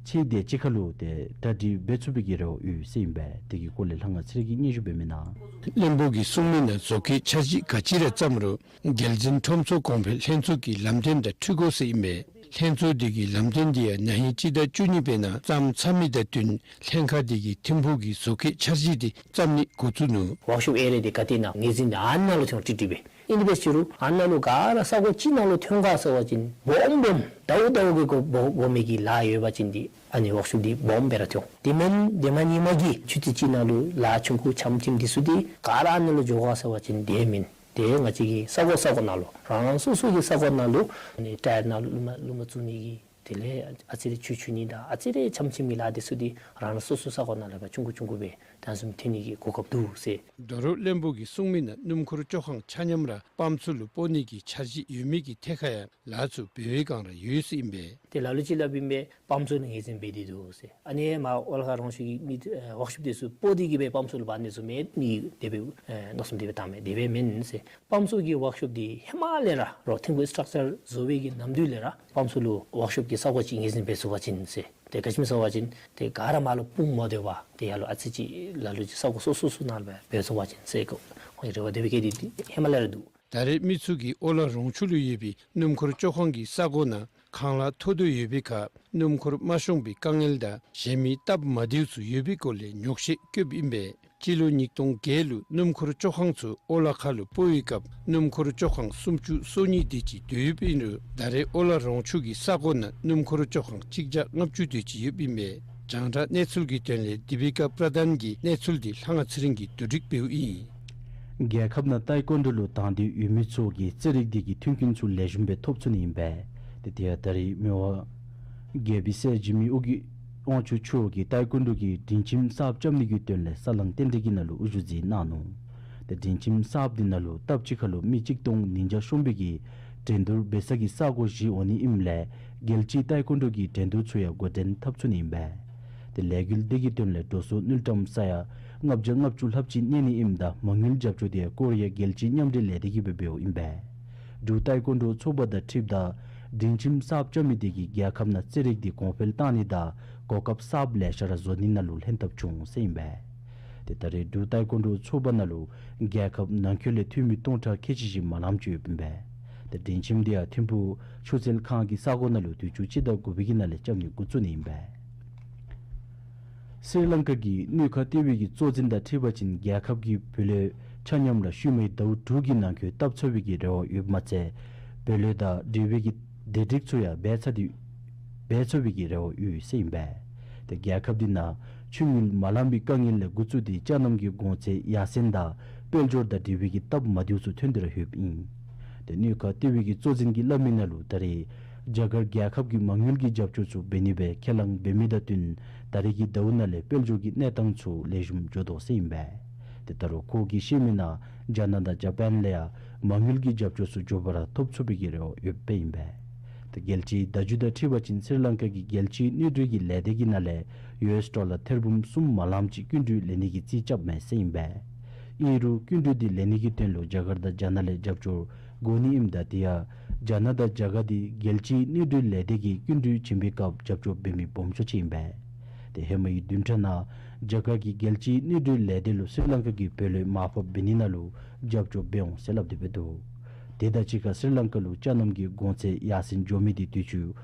ཕྱེད་དེ་ཅིག་ཁར་ལུ་ཏེ་གྲ་སྒྲིག་འབད་ཚུགས་པའི་གི་རེ་བ་ཡོད་ཟེར་ཨིན་པས། དེ་གི་སྐོར་ལས་ལྷ་དབང་ཚེ་རིང་གིས་སྙན་ཞུ་འབད་མི་ནང་། བློན་པོ་གིས་གསུངས་མི་ནང་བཟོ་བཀོད་འཆར་གཞི་ག་ཅི་ར་བརྩམས་རུང་རྒྱལ་འཛིན་ཁྲོམ་ཚོགས་གོང་འཕེལ་ལྷན་ཚོགས་ཀྱི་ལམ་སྟོན་དང་འཁྲིལ་དགོ་ཟེར་ཨིན་པས། ལྷན་ཚོགས་དེ་གི་ལམ་སྟོན་དེ་ཡང་ན་ཧིང་སྤྱི་ཟླ་བཅུ་གཉིས་པའི་ནང་བརྩམས་ཚར་མི་དང་བསྟུན་ལྷན་ཁག་དེ་གིས་ཐིམ་ཕུག་གི་བཟོ་བཀོད་འཆར་གཞི་དེ་བརྩམས་ནི་འགོ་བཙུགས་ནུག། ཝརཀ་ཤོབ་ཨེ་རི་ཡ་དེ་ག་ཏེ་ཨིན་ན་ངོས་འཛིན་དེ་ཨ་ནཱ་ལུ་ཐོན་ཏེ་འདུག་པས། ཨིན་དེ་འབད་རུང་ཨ་ནཱ་ལུ་ག་ར་ས་གོ་ཅིག་ནང་ལུ་ཐོན་ག་ཟེར་བ་ཅིན་སྦོམ་སྦོམ་ཟླཝ་ཟླཝ་གི་སྒོ་སྦོ་སྦོ་མི་གི་ལཱ་ཡོད་པ་ཅིན་དེ་ཨ་ནི་ཝརཀ་ཤོབ་དེ་སྦོམ་སྦེ་ར་ཐོན། དེ་མེན་དེ་མ་ཉིན་མ་གི་ཆུ་ཚོད་གཅིག་ནང་ལུ་ལཱ་ཆུང་ཀུ་ཆམ་ཆིམ་དེ་ཚུ་དེ་ག་ར་ཨ་ནཱ་ལུ་འགྱོ་ག་ཟེར་བ་ཅིན་དེ་མེན། དེ་ང་བཅས་ཀྱི་ས་གོ་ས་གོ་ནང་ལུ་རང་རང་སོ་སོ་གི་ས་གོ་ནང་ལུ་ཨ་ནི་ཊ་ཡར་ནང་ལུ་ལུ་མ་ལུ་མ་བཙུགས་ནི་གི་དེ་ལས་ཨ་ཙི་རེ་ཆུ་འཁྱུ་ནི་དང་ཨ་ཙི་རེ་ཆམ་ཆིམ་གྱི་ལཱ་དེ་ཚུ་དེ་རང་རང་སོ་སོ་ས་གོ་ནང་ལུ་སྦེ་ཆུང་ཀུ་ཆུང་ཀུ་སྦེ་དེ་བཟུམ་ཐོན་ནི་གི་གོ་སྐབས་འདུག་ཟེར། ད་རུང་བློན་པོ་གིས་གསུངས་མི་ནང་སྣུམ་འཁོར་བཅོ་ཁང་ཆ་མཉམ་ར་སྤམ་ཚུ་ལུ་སྤོ་ནི་གི་འཆར་གཞི་ཡོད་མི་གི་ཐད་ཁར་ཡང་ལཱ་ཚུ་འབད་བའི་བསྒང་ར་ཡོད་ཟེར་ཨིན་པས། དེ་ལ་ལུ་ཅིག་སླབ་ཨིན་པས། སྤམ་ཚུ་ནང་ངོས་འཛིན་འབད་དེ་འདུག་ཟེར། ཨ་ནི་མར་ཨོ་ལ་ཁ་རོང་ཆུ་གི་མི་ཨེ་ཝརཀ་ཤོབ་དེ་ཚུ་སྤོ་སྟེ་གི་སྦེ་སྤམ་ཚུ་ལུ་འབག་ནི་ཚུ་མེད་ནི་དེ་སྦེ་ཨེ་མནོ་བསམ་དེ་སྦེ་བཏངམ་མས། དེ་སྦེ་མེན་ཟེར། སྤམ་ཚུ་གི་ཝརཀ་ཤོབ་དེ་ཧེ་མ་ལས་ར་རོགས་ཐིམ་ཕུག་སི་ཊག་ཅར་བཟོ་བའི་གི་ནམ་དུས་ལས་ར་སྤམ་ཚུ་ལུ་ཝརཀ་ཤོབ་ཀྱི་ས་གོ་ཅིག་ངོས་འཛིན་འབད་ཚུགས་པ་ཅིན་ཟེར། དེ་ག་ཅི་སྨོ་ཟེར་བ་ཅིན་དེ་ག་ར་མར་ལུ་སྤུངས་མ་སྡོད་པར་དེ་ཡར་ལུ་ཨ་ཙི་ཅིག་ལ་ལུ་ཅིག་ས་གོ་སོ་སོ་སོ་ནང་ལུ་སྦེ་འབད་ཚུགས་པ་ཅིན་ཟེར་ཁོང་གི་རེ་བ་དེ་སྦེ་བསྐྱེད་དེ་དེ་ཧེ་མ་ལས་ར་འདུག། ད་རེས་མི་ཚུ་གིས་ཨོ་ལ་རོང་ཆུ་ལུ་ཡོད་པའི་སྣུམ་འཁོར་བཅོ་ཁང་གི་ས་གོ་ནང་ཁང་གླ་མཐོ་དོ་ཡོད་པའི་ཁར་སྣུམ་འཁོར་མ་ཤོང་པའི་དཀའ་ངལ་དང་གཞན་མི་སྟབས་མ་བདེཝ་ཚུ་ཡོད་པའི་སྐོར་ལས་ཉོགས་བཤད་བཀོདཔ་ཨིན་པས། སྤྱི་ལོ་ཉིས་སྟོང་བརྒྱད་ལུ་སྣུམ་འཁོར་བཅོ་ཁང་ཚུ་ཨོ་ལ་ཁ་ལུ་སྤོ་བའི་སྐབས་སྣུམ་འཁོར་བཅོ་ཁང་སུམ་ཅུ་སོ་གཉིས་དེ་ཅིག་སྡོད་ཡོདཔ་ཨིན་རུང་ད་རེས་ཨོ་ལ་རོང་ཆུ་གི་ས་གོ་ནང་སྣུམ་འཁོར་བཅོ་ཁང་གཅིག་བརྒྱ་ལྔ་བཅུ་དེ་ཅིག་ཡོདཔ་ཨིན་པས། རྒྱང་བསྒྲགས་གནས་ཚུལ་གྱི་དོན་ལས་དི་པི་ཀ་པྲ་དྷཱན་གྱི་གནས་ཚུལ་འདི་ལྷ་དབང་ཚེ་རིང་གིས་བསྡུ་སྒྲིག་འབདཝ་ཨིན། རྒྱལ་ཁབ་ནང་ཏའི་ཀོན་ཌོ་ལུ་དང་འདོད་ཡོད་མི་ཚུ་གིས་རྩེད་རིགས་འདི་གི་མཐུན་རྐྱེན་ཚུ་ལེགས་ཤོམ་སྦེ་ཐོབ་ཚུགས་ནི་ཨིན་པས། ཏེ་དེ་ཡང་ད་རེས་མི་དབང་རྒྱལ་པོའི་སྲས་འཇིགས་མེད་དབང་གི་དབང་ཕྱུག་མཆོག་གིས་ཏའི་ཀོན་ཌོ་གི་སྒྲིང་ཁྱིམ་གསརཔ་རྐྱབ་ནི་གི་དོན་ལས་ས་བསླང་རྟེན་འབྲེལ་གྱི་ནང་ལུ་དབུ་བཞུགས་མཛད་གནང་ནུག། ཏེ་སྒྲིང་ཁྱིམ་གསརཔ་འདི་ནང་ལུ་སྟབས་གཅིག་ཁར་ལུ་མི་གཅིག་སྟོང་ཉིས་བརྒྱ་ཤོང་པའི་གི་ འགྲན་བསྡུར་འབད་ས་གི་ས་སྒོ་བཞི་འོང་ནི་ཨིནམ་ལས་རྒྱལ་སྤྱིའི་ཏའི་ཀོན་ཌོ་གི་འགྲན་བསྡུར་ཚུ་ཡང་འགོ་འདྲེན་འཐབ་ཚུགས་ནི་ཨིན་པས། ཏེ་ལས་འགུལ་འདི་གི་དོན་ལས་འགྲོ་སོང་དངུལ་ཀྲམ་ས་ཡ་ལྔ་བརྒྱ་ལྔ་བཅུ་ལྷགཔ་ཅིག་གནས་ནི་ཨིནམ་ད་མ་དངུལ་རྒྱབ་སྐྱོར་དེ་ཡང་ཀོ་རི་ཡ་རྒྱལ་སྤྱིའི་མཉམ་འབྲེལ་ལས་སྡེ་གིས་སྦེ་འབདཝ་ཨིན་པས། འབྲུག་ཏའི་ཀོན་ཌོ་ཚོགས་པ་དང་འཁྲིལཝ་ད་སྒྲིང་ཁྱིམ་གསརཔ་རྐྱབ་མི་དེ་གིས་རྒྱལ་ཁབ་ནང་རྩེད་རིགས་འདི་གོང་འཕེལ་བཏང་ནི་དང་གོ་སྐབས་གསརཔ་ལེ་ཤ་ར་བཟོ་ནི་ནང་ལུ་ལྷན་ཐབས་བྱུང་ཟེར་ཨིན་པས། ཏེ་ད་རེས་འབྲུག་ཏའི་ཀོན་ཌོ་ཚོགས་པ་ནང་ལུ་རྒྱལ་ཁབ་ནང་འཁོད་ལས་འཐུས་མི་སྟོང་ཕྲག་ཁལ་གཅིག་བཞི་མ་ལངམ་ཅིག་ཡོདཔ་ཨིན་པས། ཏེ་སྒྲིང་ཁྱིམ་དེ་ཡང་ཐིམ་ཕུག་ཆུ་རྩལ་ཁང་གི་ས་སྒོ་ནང་ལུ་དུས་ཅི་སྤྱི་ཟླ་དགུ་པའི་གི་ནང་ལས་རྐྱབ་ནི་འགོ་བཙུགས་ནི་ཨིན་པས། སི་རི་ལང་ཀ་གི་སྣོད་ཁ་ལྟེ་བའི་གི་གཙོ་འཛིན་དང་འཁྲིལ་བ་ཅིན་རྒྱལ་ཁབ་ཀྱི་བུ་ལོན་ཆ་མཉམ་ར་ཤུལ་མའི་ཟླཝ་དྲུག་གི་ནང་འཁོད་བཏབ་ཚར་བའི་གི་རེ་བ་ཡོདཔ་མ་ཚད་བུ་ལོན་དང་འབྲེལ་བའི་གི་བདེ་སྒྲིག་ཚུ་ཡང་འབད་ཚར་ཏེ་འབད་ཚར་བའི་གི་རེ་བ་ཡོད་ཟེར་ཨིན་པས། ཏེ་རྒྱལ་ཁབ་འདི་ནང་ཆུ་དངུལ་མ་ལང་པའི་དཀའ་ངལ་ལས་འགོ་བཙུགས་ཏེ་ཅ་ནམ་གྱི་གོང་ཚད་ཡར་སེང་དང་དཔལ་འབྱོར་དང་འབྲེལ་བའི་གི་སྟབས་མ་བདེཝ་ཚུ་ཐོན་ཏེ་ར་ཡོདཔ་ཨིན། ཏེ་སྣོད་ཁ་ལྟེ་བའི་གི་གཙོ་འཛིན་གྱིས་སླབ་མི་ནང་ལུ་ད་རེས་རྒྱ་གར་རྒྱལ་ཁབ་ཀྱིས་མ་དངུལ་གྱི་རྒྱབ་སྐྱོར་ཚུ་འབད་ནི་སྦེ་ཁས་བླངས་འབད་མི་དང་བསྟུན་ད་རེས་ཀྱི་ཟླཝ་ནང་ལས་དཔལ་འབྱོར་གྱི་གནས་སྟངས་ཚུ་ལེགས་ཤོམ་འགྱོ་དོ་ཟེར་ཨིན་པས། ཏེ་ད་རུང་ཁོ་གིས་བཤད་མི་ནང་རྒྱ་ནག་དང་ཇ་པཱན་ལས་ཡང་མ་དངུལ་གྱི་རྒྱབ་སྐྱོར་ཚུ་མགྱོགས་པ་ར་ཐོབ་ཚུགས་པའི་གི་རེ་བ་ཡོདཔ་ཨིན་པས། ཏེ་རྒྱལ་སྤྱིའི་བརྡ་བརྒྱུད་དང་འཁྲིལ་བ་ཅིན་སི་རི་ལང་ཀ་གི་རྒྱལ་སྤྱིའི་སྣོད་འབྲེལ་གྱི་ལས་སྡེ་གི་ནང་ལས་ཡུ་ཨེསི་ཌོ་ལར་ཐེར་འབུམ་གསུམ་མ་ལངམ་ཅིག་སྐྱིན་འགྲུལ་ལེན་ནི་གི་རྩིས་རྐྱབ་མས་ཟེར་ཨིན་པས། ཨིན་རུང་སྐྱིན་འགྲུལ་འདི་ལེན་ནི་གི་དོན་ལུ་རྒྱ་གར་དང་རྒྱ་ནག་ལས་རྒྱབ་སྐྱོར་དགོ་ནི་ཨིནམ་ད་དེ་ཡང་རྒྱ་ནག་དང་རྒྱ་གར་འདི་རྒྱལ་སྤྱིའི་སྣོད་འབྲེལ་ལས་སྡེ་གིས་སྐྱིན་འགྲུལ་བྱིན་པའི་སྐབས་རྒྱབ་སྐྱོར་འབད་མི་སྦོམ་ཤོས་ཅིག་ཨིན་པས། ཏེ་ཧེ་མའི་བདུན་ཕྲག་ནང་རྒྱ་གར་གྱི་རྒྱལ་སྤྱིའི་སྣོད་འབྲེལ་ལས་སྡེ་ལུ་སི་རི་ལང་ཀ་གི་བུ་ལོན་མར་ཕབ་འབད་ནི་ནང་ལུ་རྒྱབ་སྐྱོར་འབད་འོང་ཟེར་སླབ་སྟེ་འབད་དོ། དེ་དང་གཅིག་ཁར་སི་རི་ལང་ཀ་ལུ་ཅ་ནམ་གྱི་གོང་ཚད་ཡར་སེང་འགྱོ་མི་དེ་དུས་ཅི་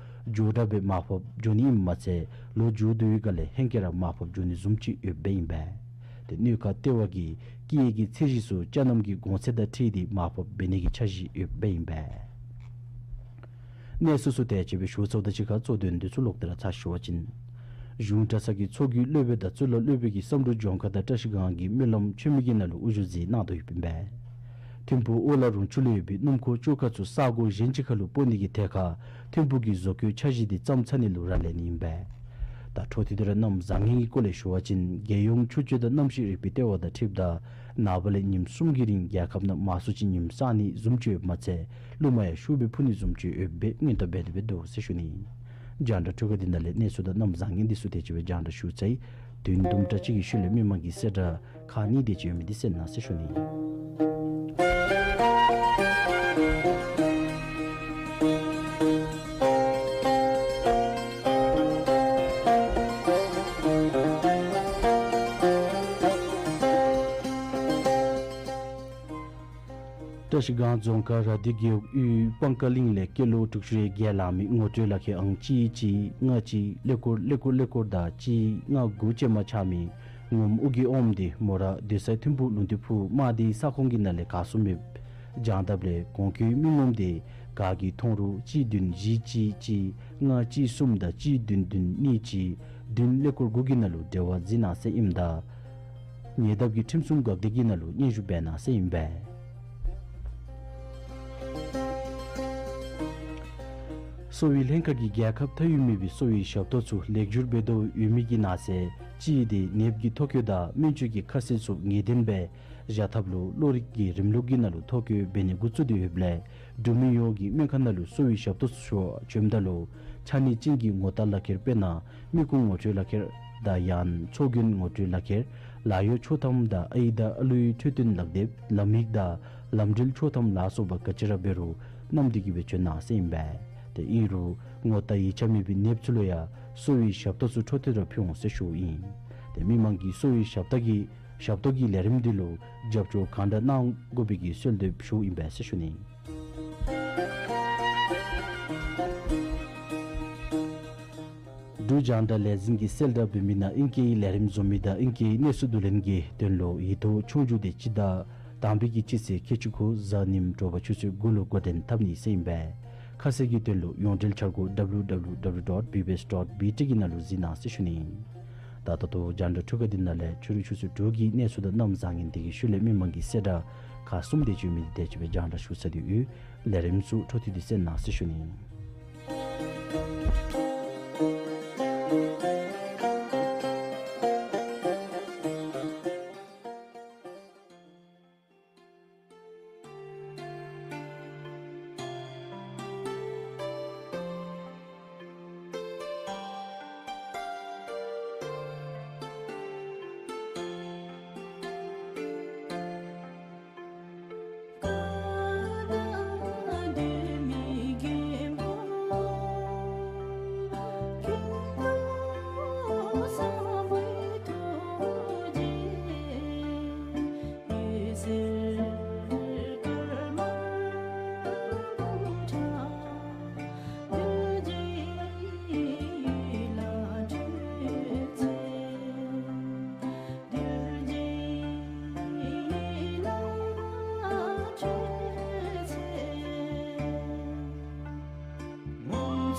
མགྱོགས་དྲགས་སྦེ་མར་ཕབ་འགྱོ་ནི་ཨིནམ་མ་ཚད་ལོ་མཇུག་བསྡུ་བའི་སྒང་ལས་ཧེང་སྐལ་ར་མར་ཕབ་འགྱོ་ནི་བཟུམ་ཅིག་ཡོདཔ་ཨིན་པས། ཏེ་སྣོད་ཁ་ལྟེ་བ་གིས་སྐྱེད་ཀྱི་ཚད་གཞི་ཚུ་ཅ་ནམ་གྱི་གོང་ཚད་དང་འཁྲིལ་ཏེ་མར་ཕབ་འབད་ནི་གི་འཆར་གཞི་ཡོདཔ་ཨིན་པས། གནས་ཚུལ་ཚུ་དེ་ཅིག་སྦེ་ཞུ་ཚརཝ་དང་གཅིག་ཁར་གཙོ་དོན་འདི་ཚུ་ལོག་སྟེ་ར་ཚར་ཞུ་བ་ཅིན། གཞུང་གྲྭ་ཚང་གི་ཚོགས་རྒྱུའི་སློབ་དཔོན་དང་གཙུག་ལག་སློབ་དཔོན་གྱིས་བསམ་གྲུབ་ལྗོངས་མཁར་དང་བཀྲ་ཤིས་སྒང་གི་སྨོན་ལམ་མཆོད་མེ་གི་ནང་ལུ་དབུ་བཞུགས་མཛད་གནང་དོ་ཡོདཔ་ཨིན་པས། ཐིམ་ཕུག་ཨོ་ལ་རོང་ཆུ་ལུ་ཡོད་པའི་སྣུམ་འཁོར་བཅོ་ཁ་ཚུ་ས་སྒོ་གཞན་ཅིག་ཁར་ལུ་སྤོ་ནི་གི་ཐད་ཁར་ཐིམ་ཕུག་གི་བཟོ་བཀོད་འཆར་གཞི་འདི་བརྩམས་ཚར་ནི་ལུ་རག་ལས་ནི་ཨིན་པས། ད་འཕྲོ་མཐུད་དེ་ར་གནམ་བཟང་ངན་གྱི་སྐོར་ལས་ཞུ་བ་ཅིན་རྒྱལ་ཡོངས་ཆུ་སྤྱོད་དང་གནམ་གཤིས་རིག་པའི་ལྟེ་བ་དང་འཁྲིལཝ་ད་ནངས་པ་ལས་ཉིནམ་གསུམ་གྱི་རིང་རྒྱལ་ཁབ་ནང་མང་སུ་ཅིག་ཉིམ་གསང་ནི་བཟུམ་ཅིག་ཡོདཔ་མ་ཚད་རླུང་མ་ཡང་ཤུགས་སྦེ་འཕུ་ནི་བཟུམ་ཅིག་ཡོདཔ་སྦེ་སྔོན་བརྡ་འབད་དེ་འབད་དོ་ཟེར་ཞུ་ནི། རྒྱང་བསྒྲགས་འཕྲུལ་ཁང་འདི་ནང་ལས་གནས་ཚུལ་དང་གནམ་བཟང་ངན་འདི་ཚུ་དེ་ཅིག་སྦེ་རྒྱང་བསྒྲགས་ཞུ་ཚར་ཡི། དུས་ཡུན་དུམ་གྲ་ཅིག་གི་ཤུལ་ལས་མི་མང་གི་གསལ་བསྒྲགས་ཁག་གཉིས་དེ་ཅིག་ཡོད་མི་འདི་གསན་གནང་ཟེར་ཞུ་ནི། བཀྲ་ཤིས་སྒང་རྫོང་ཁག་ར་དྷི་རྒེད་འོག་གཡུས་སྤང་ཀ་གླིང་ལས་སྐྱེས་ལོ་དྲུག་ཅུ་རེ་བརྒྱད་ལང་མི་ངོ་སྤྲོད་ལག་ཁྱེར་ཨང་གཅིག་གཅིག་ལྔ་གཅིག་ཀླད་ཀོར་ཀླད་ཀོར་ཀླད་ཀོར་དང་གཅིག་ལྔ་དགུ་ཅན་མ་ཆགས་མི་ངོམ་ཨོ་རྒྱན་ཨོམ་དེ་མོ་ར་སྡོད་ས་ཐིམ་ཕུག་ལུང་བསྟན་ཕུག་རྨ་སྡེའི་ས་ཁོངས་ཀྱི་ནང་ལས་ག་སོང་མེདཔ་བྱང་ཐབས་ལས་གོང་འཁོད་མི་ངོམ་དེ་ག་གིས་མཐོང་རུང་གཅིག་བདུན་བཞི་གཅིག་གཅིག་ལྔ་གཅིག་གསུམ་དང་གཅིག་བདུན་བདུན་གཉིས་གཅིག་བདུན་ཀླད་ཀོར་དགུ་གི་ནང་ལུ་འབྲེལ་བ་འཛིན་གནང་ཟེར་ཨིནམ་ད་ཉེ་འདབས་ཀྱི་ཁྲིམས་སྲུང་འགག་སྡེ་གི་ནང་ལུ་སྙན་ཞུ་འབད་གནང་ཟེར་ཨིན་པས། གསོ་བའི་ལྷན་ཁག་གིས་རྒྱལ་ཁབ་མཐའ་དབུས་མེད་པའི་གསོ་བའི་ཞབས་ཏོག་ཚུ་ལེགས་འགྱུར་འབད་དོ་ཡོད་མི་གི་ནང་གསེས་གཅིག་དེ་ནདཔ་གི་ཐོ་བཀོད་དང་སྨན་བཅོས་ཀྱི་ཁ་གསལ་ཚུ་ངེས་གཏན་སྦེ་བཞག་ཐབས་ལུ་གློག་རིག་གི་རིམ་ལུགས་ཀྱི་ནང་ལུ་ཐོ་བཀོད་འབད་ནི་འགོ་བཙུགས་ཏེ་ཡོདཔ་ལས་འབྲུག་མི་ཡོངས་ཀྱིས་སྨན་ཁང་ནང་ལུ་གསོ་བའི་ཞབས་ཏོག་ཚུ་ཞུ་བར་བྱོནམ་ད་ལུ་ཆ་གནས་ཅན་གྱི་ངོ་རྟགས་ལག་ཁྱེར་དཔེར་ན་མི་ཁུངས་ངོ་སྤྲོད་ལག་ཁྱེར་དང་ཡང་ཚོགས་རྒྱན་ངོ་སྤྲོད་ལག་ཁྱེར་ལཱ་གཡོག་ཆོག་ཐམ་དང་ཨའི་དང་ཨ་ལུའི་འཕྲོད་བསྟེན་ལག་དེབ་ལམ་ཡིག་དང་ལམ་འགྲུལ་ཆོག་ཐམ་ལ་སོགས་པ་ག་ཅི་ར་འབད་རུང་བསྣམས་ཏེ་གི་སྦེ་བྱོན་གནང་ཟེར་ཨིན་པས། ཏེ་ཨིན་རུང་ངོ་རྟགས་ཡིག་ཆ་མེད་པའི་ནདཔ་ཚུ་ལུ་ཡང་གསོ་བའི་ཞབས་ཏོག་ཚུ་འཕྲོ་མཐུད་ར་ཕུལ་འོང་ཟེར་ཞུཝ་ཨིན། ཏེ་མི་མང་གིས་གསོ་བའི་ཞབས་ཏོག་གི་ཞབས་ཏོག་གི་ལས་རིམ་འདི་ལུ་རྒྱབ་སྐྱོར་གང་དྲག་གནང་དགོ་པའི་གི་གསོལ་འདེབས་ཞུཝ་ཨིན་པས་ཟེར་ཞུ་ནི། འབྲུག་རྒྱང་བསྒྲགས་ལས་འཛིན་གྱིས་གསལ་བསྒྲགས་འབད་མི་ནང་ཨིང་སྐད་ལས་རིམ་བཟོ་མི་དང་ཨིང་སྐད་གནས་ཚུལ་བསྡུ་ལེན་གྱི་དོན་ལུ་ཡིག་ཐོག་ཆོས་རྒྱུགས་དེ་སྤྱི་ཟླ་དང་པའི་གི་སྤྱི་ཚེས་ཁལ་གཅིག་དགུ་གཟའ་ཉིམ་དྲོ་པ་ཆུ་ཚོད་དགུ་ལུ་འགོ་འདྲེན་འཐབ་ནི་ཟེར་ཨིན་པས། ཁ་གསལ་གྱི་དོན་ལུ་ཡོངས་འབྲེལ་འཆར་སྒོ་W W W dot B B S dot B T གི་ནང་ལུ་གཟིགས་གནང་ཟེར་ཞུ་ནི། ད་ད་ལྟོ་རྒྱང་བསྒྲགས་འཕྲུལ་ཁང་འདི་ནང་ལས་ཕྱི་རུ་ཆུ་ཚོད་དྲུག་གི་གནས་ཚུལ་དང་གནམ་བཟང་ངན་དེ་གི་ཤུལ་ལས་མི་མང་གི་གསལ་བསྒྲགས་ཁག་གསུམ་དེ་ཅིག་ཡོད་མི་དེ་ཅིག་སྦེ་རྒྱང་བསྒྲགས་ཞུ་ཚར་ཏེ་ཡོད། ལས་རིམ་ཚུ་འཕྲོ་མཐུད་དེ་གསན་གནང་ཟེར་ཞུ་ནི།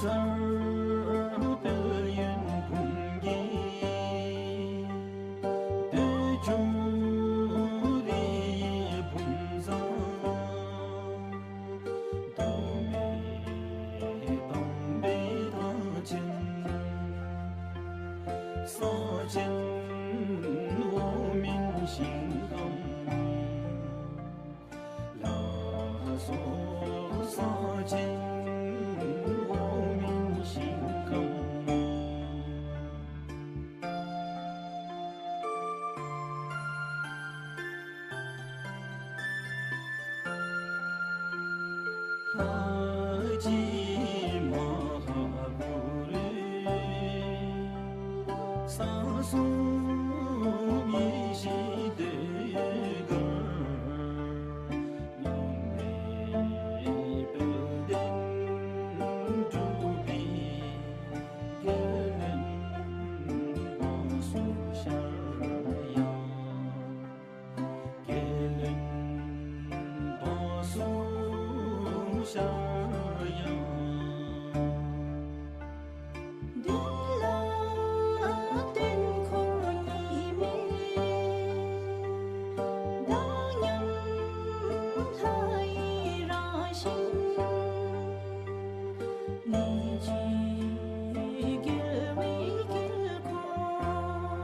དཔལ་ཡོན་འབུམ་གྱི་སྟོད་ཕྱོགས་རི་ཡི་བུམ་བཟང་། མདོ་སྨད་དམ་པའི་ཐང་ཆེན་ས་ཆེན་འོག་མིན་ཞིང་ཁམས། ལགས་སོ་ས་ཆེན་འོག་མིན་ཞིང་ཁམས། ལྷ་རྗེ་མ་ཧཱ་གུ་རུ་ས་གསུམ་ཡེ་ཤེས་ཟློས་གར། ལུང་པའི་དཔལ་ལྡན་འབྲུག་པའི་རྒྱལ་བློན་དཔངས་སུ་ཤར་ཡང་། རྒྱལ་བློན་དཔངས་སུ་ཤར་ཡང་། འདི་ལ་བརྟེན་འཁོར་གཉིས་མེད་བདག་ཉིད་ལྷ་ཡི་རང་བཞིན། ནི་ཅིག་རྒྱལ་བའི་དཀྱིལ་འཁོར་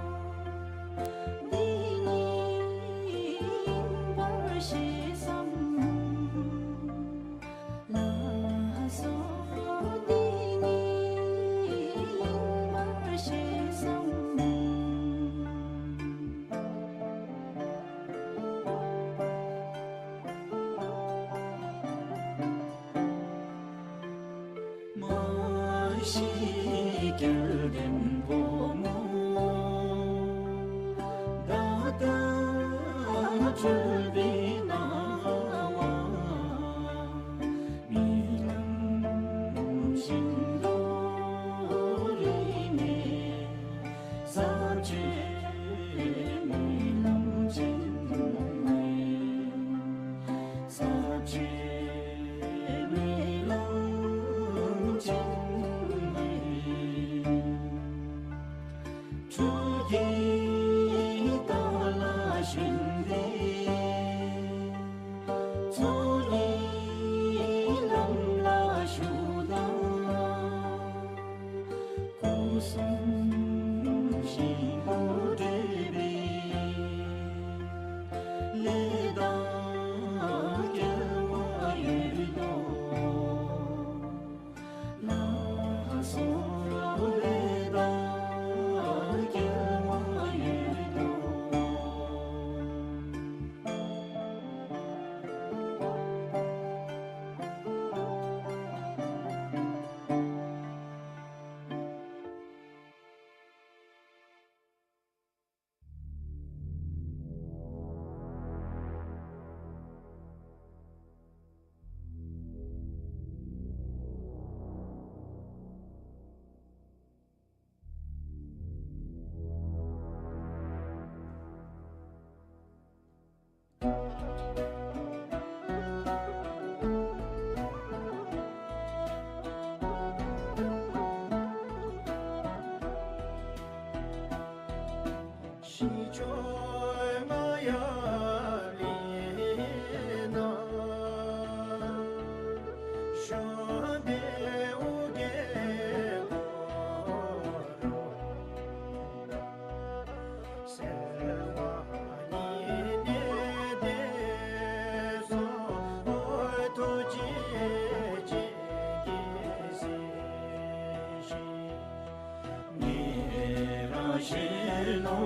འདི་ཉིད་ཡིན་པར་ཤེས་སམ། ལགས་སོ་འདི་ཉིད་ཡིན་པར་ཤེས་སམ། མ་ཤི་སྐལ་ལྡན་ཕོ་མོ་ད་ལྟ་སྤྲུལ་པའི་སྣང་བ། རྨི་ལམ་བཞིན་དུ་རིག་གནས་ཟབ་ཆོས་རྨི་ལམ་ཅན་ཟབ་ཆོས་རྨི་ལམ་ཅན། ཐུགས་ཀྱི་ལྟ་ལ་ཞོན་ཏེ་ཚོགས་གཉིས་ལམ་ལ་ཞུགས་དང་། སྐུ་གསུམ་ཞིང་དུ་བགྲོད་པའི་ལས་དང་སྐལ་བ་ཡོད་དོ། ལགས་སོ་ལས་དང་སྐལ་བ་ཡོད་དོ། ཞི་ཁྲོ་མ་ཡ་ལི་ན་ཤོ་བེ་ཨུ་གེ་ཀོ་རོ། སེ་བ་ནི་ནེ་དེ་སོ་ཨོ་ཐུགས་རྗེ་ཅན་གྱིས་གཟིགས་ཤིག། ཉེ་རང་གཞོན་ནུ་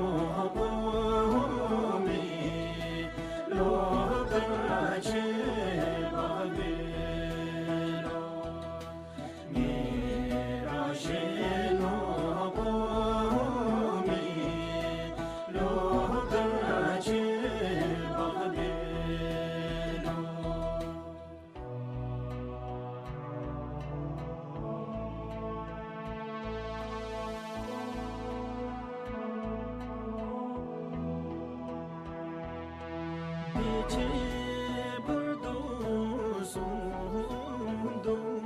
བུ་མོའི་བློ་དཀར་ཆེ་བ་འབད་ལོ། ཉེ་རང་གཞོན་ནུ་བུ་མོའི་བློ་དཀར་ཆེ་བ་འབད་ལོ། དེ་ཁྱད་པར་དུ་གསུངས་འདུག།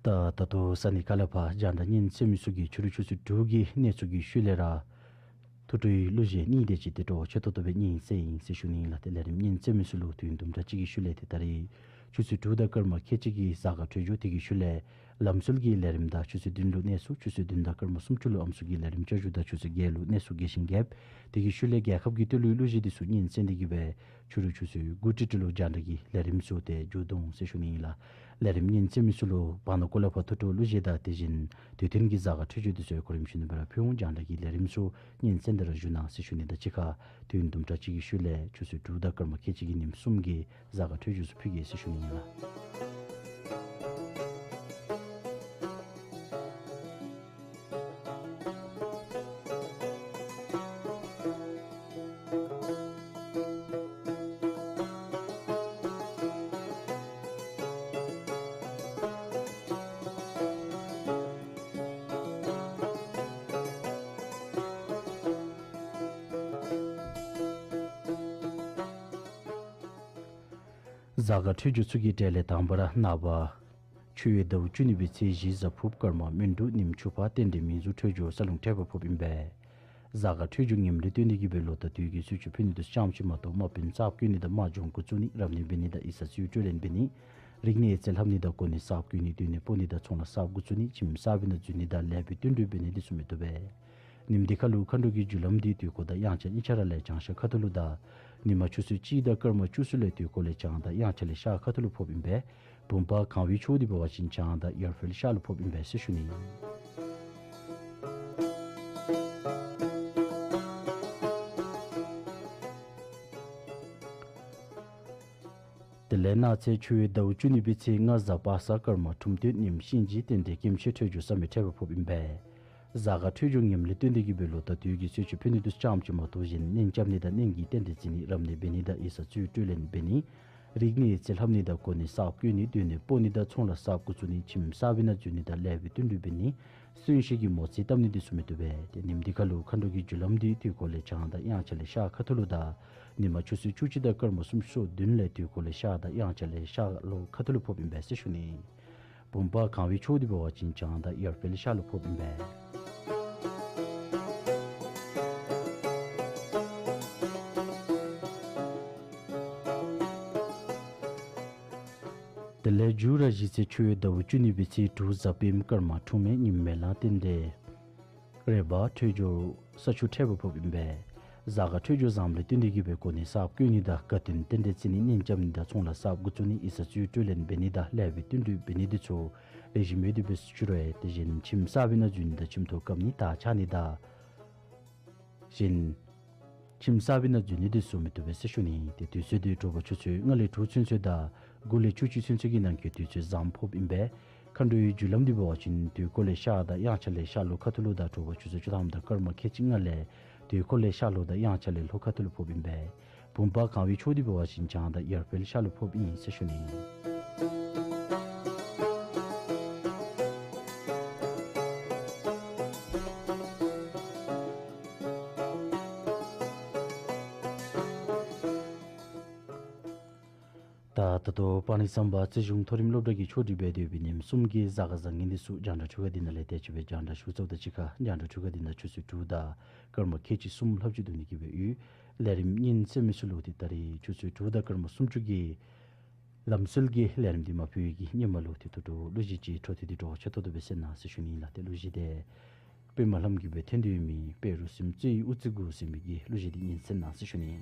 ད་ད་ལྟོ་ས་གནས་ཀ་ལ་པ་རྒྱང་བསྒྲགས་གཉེན་བཙན་མི་ཚུ་གིས་ཕྱི་རུ་ཆུ་ཚོད་དྲུག་གི་གནས་ཚུལ་གྱི་ཤུལ་ལས་ར་ཐུགས་སྤྲོའི་གླུ་གཞས་གཉིས་དེ་ཅིག་དེ་སྤྲོ་ཆེ་ཏོག་ཏོ་སྦེ་གཉེན་བཙན་ཡི་ཟེར་ཞུ་ནི་ཨིན་ལགས། ཏེ་ལས་རིམ་གཉེན་བཙན་མི་ཚུ་ལུ་དུས་ཡུན་དུམ་གྲ་ཅིག་གི་ཤུལ་ལས་ཏེ་ད་རིས་ཆུ་ཚོད་དྲུག་དང་སྐར་མ་ཁལ་གཅིག་གི་གཟའ་སྐར་འཕྲོད་སྦྱོར་དེ་གི་ཤུལ་ལས་ལམ་སྲོལ་གྱི་ལས་རིམ་དང་ཆུ་ཚོད་བདུན་ལུ་གནས་ཚུལ་ཆུ་ཚོད་བདུན་དང་སྐར་མ་སུམ་ཅུ་ལུ་ཨམ་སྲུ་གི་ལས་རིམ་བསྐྱར་ཞུ་དང་ཆུ་ཚོད་བརྒྱད་ལུ་གནས་ཚུལ་རྒྱས་ཤིང་རྒྱསཔ་དེ་གི་ཤུལ་ལས་རྒྱལ་ཁབ་ཀྱི་བསྟོད་གླུའི་གླུ་གཞས་དེ་ཚུ་གཉེན་བཙན་དེ་གི་སྦེ་ཕྱི་རུ་ཆུ་ཚོད་དགུ་ཏི་ཏི་ལུ་རྒྱང་བསྒྲགས་ཀྱི་ལས་རིམ་ཚུ་ཏེ་མཇུག་བསྡུ་འོང་ཟེར་ཞུ་ནི་ཨིན་ལགས། ལས་རིམ་གཉེན་བཙན་མི་ཚུ་ལུ་བར་ན་ཀོ་ལ་པ་ཐུགས་སྤྲོ་གླུ་གཞས་དང་དེ་བཞིན་དུས་མཐུན་གྱི་གཟའ་སྐར་འཕྲོད་སྦྱོར་དེ་ཚུ་གོ་རིམ་བཞིན་དུ་སྦེ་ར་ཕུལ་འོང་། རྒྱང་བསྒྲགས་ཀྱི་ལས་རིམ་ཚུ་གཉེན་བཙན་དེ་ར་བཞུགས་གནང་ཟེར་ཞུ་ནི་དང་གཅིག་ཁར་དུས་ཡུན་དུམ་གྲ་ཅིག་གི་ཤུལ་ལས་ཆུ་ཚོད་དྲུག་དང་སྐར་མ་ཁལ་གཅིག་གི་ཉིནམ་གསུམ་གྱི་གཟའ་སྐར་འཕྲོད་སྦྱོར་ཚུ་ཕུལ་གེ་ཟེར་ཞུ་ནི་ཨིན་ལགས། གཟའ་སྐར་འཕྲོད་སྦྱོར་ཚུ་གི་གྲས་ལས་དང་པ་ར་ནངས་པ་ཆུ་ཡོས་ཟླཝ་བཅུ་གཉིས་པའི་ཚེས་བཞི་གཟའ་ཕུརཔ་སྐར་མ་སྨན་འབྲུག་ཉིནམ་ཆུ་ཕག་རྟེན་འབྲེལ་མིང་གཟུགས་འཕྲོད་སྦྱོར་ས་ལུང་འཕྲད་པ་ཕོགཔ་ཨིན་པས། གཟའ་སྐར་འཕྲོད་སྦྱོར་ངནམ་ལས་བརྟེན་ཏེ་གི་སྦེ་ལོ་ཟླ་དུས་ཀྱི་ཚུལ་ཚུ་ཕུལ་ནི་དེ་ཙམ་ཅིག་མ་གཏོགས་དམག་དཔོན་རྩ་བཀོད་ནི་དང་དམག་སྦྱོང་འགོ་བཙུགས་ནི་རབ་གནས་འབད་ནི་དང་ཡིག་ཚང་རྩིས་སྤྲོད་ལེན་འབད་ནི་རིག་གནས་རྩིས་ལྷབ་ནི་དང་གོ་གནས་གསརཔ་བསྐོ་ནི་སྡོད་གནས་སྤོ་ནི་དང་ཚོང་ལཱ་གསརཔ་འགོ་བཙུགས་ནི་ཁྱིམ་གསར་པའི་ནང་འཛུལ་ནི་དང་ལེགས་པའི་བསྟུན་གྲོས་འབད་ནི་དེ་ཚུ་མི་བཏུབ་པས། ཉིནམ་དེ་ཁར་ལུ་མཁའ་འགྲོ་གི་རྒྱུ་ལམ་དེ་དུས་འཁོར་དང་དབྱངས་འཆར་གཉིས་ཆ་ར་ལས་བྱང་ཤར་ཁ་ཐུག་ལུ་དང་ཉིན་མ་ཆུ་ཚོད་གཅིག་དང་སྐར་མ་བཅུ་གསུམ་ལས་དུས་འཁོར་ལས་བྱང་དང་དབྱངས་འཆར་ལས་ཤར་ཁ་ཐུག་ལུ་ཕོགཔ་ཨིན་པས། བུམ་པ་གང་བའི་ཕྱོགས་དེ་འབད་བ་ཅིན་བྱང་དང་ཡར་འཕེལ་ཤར་ལུ་ཕོགཔ་ཨིན་པས་ཟེར་ཞུ་ནི། དེ་ལས་གནངས་ཚེ་ཆུ་ཡོས་ཟླཝ་བཅུ་གཉིས་པའི་ཚེས་ལྔ་གཟའ་པ་སངས་སྐར་མ་འཁྲུངས་སྟོན་ཉིནམ་གཤིན་རྗེའི་རྟེན་འབྲེལ་སྐྱེ་མཆེད་འཕྲོད་སྦྱོར་བསམ་ཡས་འཕྲད་པ་ཕོགཔ་ཨིན་པས། གཟའ་སྐར་འཕྲོད་སྦྱོར་ངནམ་ལས་བརྟེན་ཏེ་གི་སྦེ་ལོ་ཟླ་དུས་ཀྱི་ཚུལ་ཚུ་ཕུལ་ནི་དེ་ཙམ་ཅིག་མ་གཏོགས་གཞན་གནོད་རྐྱབ་ནི་དང་གནོད་ཀྱི་རྟེན་འབྲེལ་བརྩི་ནི་རབ་གནས་འབད་ནི་དང་ཡིག་ཚང་རྩིས་སྤྲོད་ལེན་འབད་ནི་ རིག་ནི་རྩིས་ལྷབ་ནི་དང་གོ་ནི་གསརཔ་བཀོད་ནི་སྡོད་གནས་སྤོ་ནི་དང་ཚོང་ལཱ་གསརཔ་འགོ་བཙུགས་ནི་ཁྱིམ་གསར་པའི་ནང་འཛུལ་ནི་དང་ལེགས་པའི་བསྟུན་གྲོས་འབད་ནི་གསོན་གཤིན་གྱི་མོ་རྩིས་བཏབ་ནི་འདི་ཚུ་མི་བཏུབ་པས། ཏེ་ཉིནམ་འདི་ཁ་ལུ་མཁའ་འགྲོ་གི་རྒྱུ་ལམ་འདི་དུས་འཁོར་ལས་བྱང་དང་དབྱངས་འཆར་ལས་ཤར་ཁ་ཐུག་ལུ་དང་ཉིན་མ་ཆུ་ཚོད་བཅུ་གཅིག་དང་སྐར་མ་སུམ་ཅུ་སོ་བདུན་ལས་དུས་འཁོར་ལས་ཤར་དང་དབྱངས་འཆར་ལས་ཤར་ལྷོ་ཁ་ཐུག་ལུ་ཕོགཔ་ཨིན་པས་ཟེར་ཞུ་ནི། བུམ་པ་གང་བའི་ཕྱོགས་འདི་འབད་བ་ཅིན་བྱང་དང་ཡར་དཔལ་ཤར་ལུ་ཕོགཔ་ཨིན་པས། དེ་ལས་མཇུག་ར་གཞེས་ཚེས་ཆུ་ཡོས་ཟླཝ་བཅུ་གཉིས་པའི་ཚེས་དྲུག་གཟའ་སྤེནམ་སྐར་མ་འཁྲུངས་མེད་ཉིནམ་མེ་གླང་རྟེན་འབྲེལ་རེ་བ་འཕྲོད་སྦྱོར་ས་ཆུ་འཕྲད་པ་ཕོགཔ་ཨིན་པས། གཟའ་སྐར་འཕྲོད་སྦྱོར་བཟངམ་ལས་བརྟེན་ཏེ་གིས་སྦེ་གོ་གནས་གསརཔ་བཀོད་ནི་དང་དགའ་སྟོན་རྟེན་འབྲེལ་བརྩི་ནི་གཉེན་རྐྱབ་ནི་དང་ཚོང་ལཱ་གསརཔ་འགོ་བཙུགས་ནི་ཡིག་ཚང་རྩིས་སྤྲོད་ལེན་འབད་ནི་དང་ལེགས་པའི་བསྟུན་གྲོས་འབད་ནི་འདི་ཚུ་ལེགས་ཤོམ་ཡོད་དེ་སྦེ་ཞུ་རུང་ཡང་དེ་བཞིན་ཁྱིམ་གསར་པའི་ནང་འཛུལ་ནི་དང་ཁྱིམ་ཐོག་བཀབ་ནི་དར་འཕྱར་ནི་དང་གཞན་ཁྱིམ་གསར་པའི་ནང་འཛུལ་ནི་འདི་ཚུ་མི་བཏུབ་པས་ཟེར་ཞུ་ནི། ཏེ་དུས་ཚོད་འདི་དྲོ་པ་ཆུ་ཚོད་ལྔ་ལས་དྲུག་ཚུན་ཚོད་དང་དགུ་ལས་བཅུ་གཅིག་ཚུན་ཚོད་ཀྱི་ནང་འཁོད་དུས་ཚོད་བཟང་ཕོགཔ་ཨིན་པས། མཁའ་འགྲོའི་རྒྱུ་ལམ་འདི་འབད་བ་ཅིན་དུས་འཁོར་ལས་ཤར་དང་དབྱངས་འཆར་ལས་ཤར་ལྷོ་ཁ་ཐུག་ལུ་དང་དྲོ་པ་ཆུ་ཚོད་བཅུ་ཐམ་དང་སྐར་མ་ཁལ་གཅིག་ལྔ་ལས་དུས་འཁོར་ལས་ཤར་ལྷོ་དང་དབྱངས་འཆར་ལས་ལྷོ་ཁ་ཐུག་ལུ་ཕོགཔ་ཨིན་པས། བུམ་པ་གང་བའི་ཕྱོགས་འདི་འབད་བ་ཅིན་བྱང་དང་ཡར་དཔལ་ཤར་ལུ་ཕོགཔ་ཨིན་ཟེར་ཞུ་ནི། ད་ད་ལྟོ་པཱ་ཎི་བསམ་པ་རྩིས་གཞུང་མཐོ་རིམ་སློབ་གྲྭ་གི་ཕྱོགས་སྒྲིག་འབད་དེ་ཡོད་པའི་ཉིནམ་གསུམ་གྱི་གཟའ་སྐར་བཟང་ངན་འདི་ཚུ་རྒྱང་བསྒྲགས་འཕྲུལ་ཁང་འདི་ནང་ལས་དེ་ཅིག་སྦེ་རྒྱང་བསྒྲགས་ཞུ་ཚརཝ་ད་གཅིག་ཁར་རྒྱང་བསྒྲགས་འཕྲུལ་ཁང་འདི་ནང་ཆུ་ཚོད་དྲུག་དང་སྐར་མ་ཁལ་གཅིག་གསུམ་ལྷགཔ་ཅིག་སྡོད་ནི་གི་སྦེ་ཡོད། ལས་རིམ་སྙན་གསན་མི་ཚུ་ལུ་ཏེ་ད་རིས་ཆུ་ཚོད་དྲུག་དང་སྐར་མ་སུམ་ཅུ་གི་ལམ་སྲོལ་གྱི་ལས་རིམ་འདི་མ་ཕུལ་བའི་གི་ཧེ་མ་ལུ་ཏེ་ཐུགས་སྤྲོ་གླུ་གཞས་ཅིག་འཕྲོ་མཐུད་དེ་འགྱོ་ཆ་ཏོག་ཏོ་སྦེ་གསན་གནང་ཟེར་ཞུ་ནི་ལགས། ཏེ་གླུ་གཞས་འདི་པདྨ་ལྷམ་གྱི་སྦེ་འཐེན་ཏེ་ཡོད་མི་དཔལ་རུ་སེམས་རྩེ་ཡི་དབུ་རྩེ་དགུ་ཟེར་མི་གི་གླུ་གཞས་འདི་སྙན་གསན་གནང་ཟེར་ཞུ་ནི།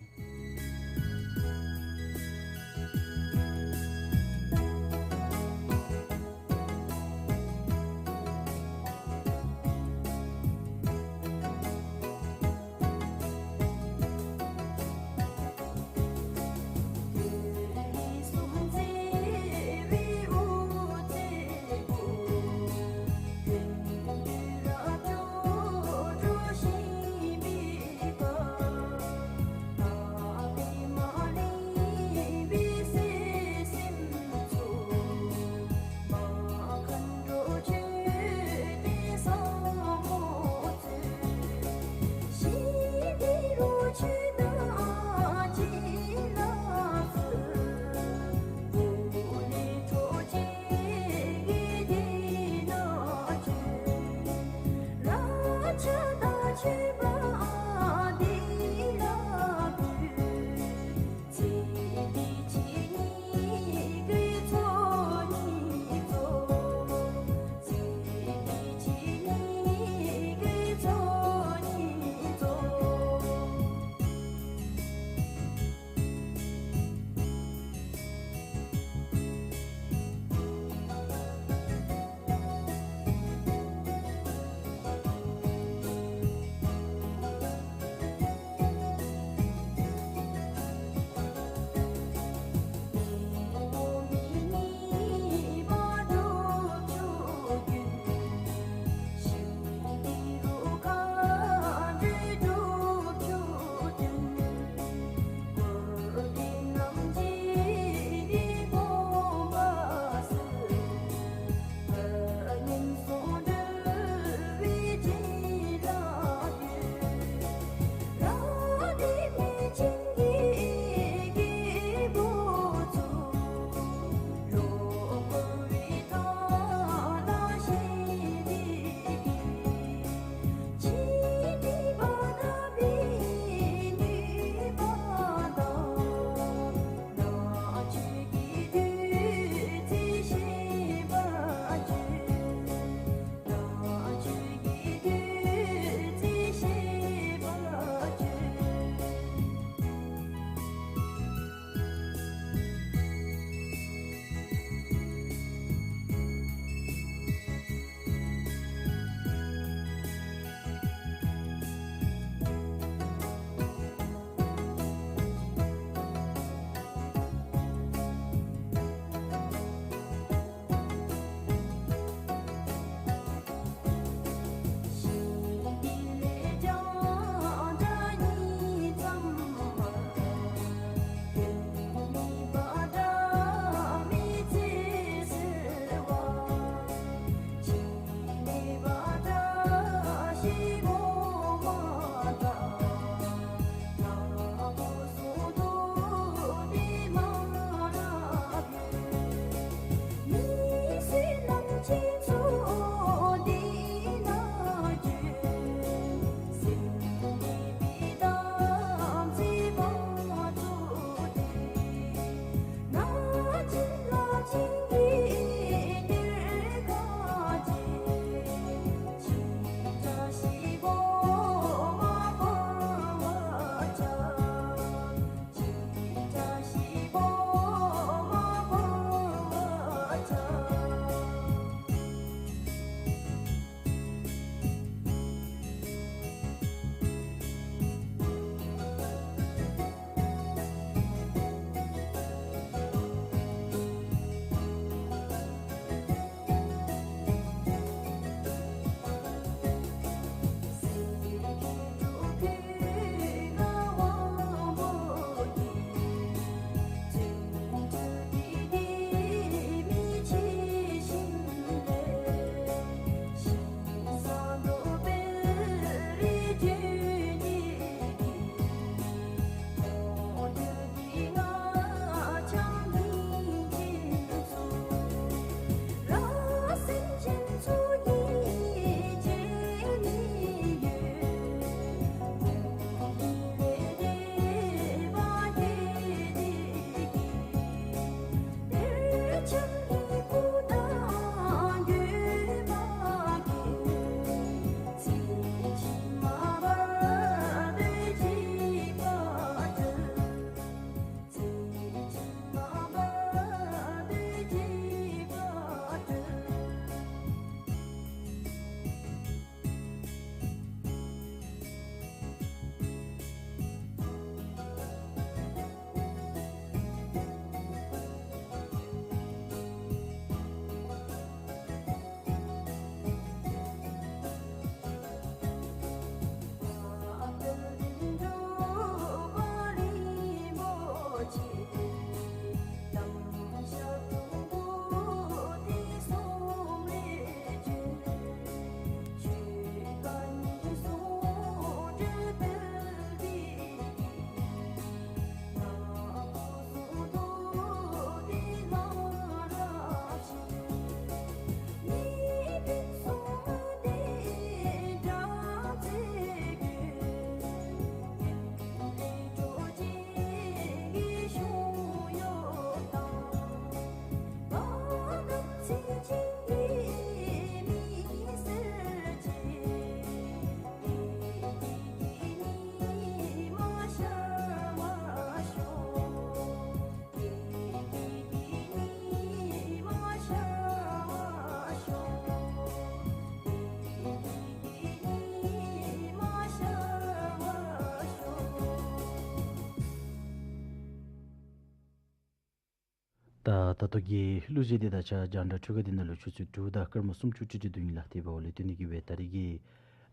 ད་ད་ལྟོ་གི་གླུ་གཞས་འདི་ད་ཆ་རྒྱང་བསྒྲགས་འཕྲུལ་ཁང་འདི་ནང་ལུ་ཆུ་ཚོད་དྲུག་དང་སྐར་མ་སུམ་ཅུ་ཅིག་ཅིག་སྡོད་ཡི་ལགས། དེ་འབདཝ་ལས་དེ་ནི་གི་སྦེ་ད་རིས་ཀྱི་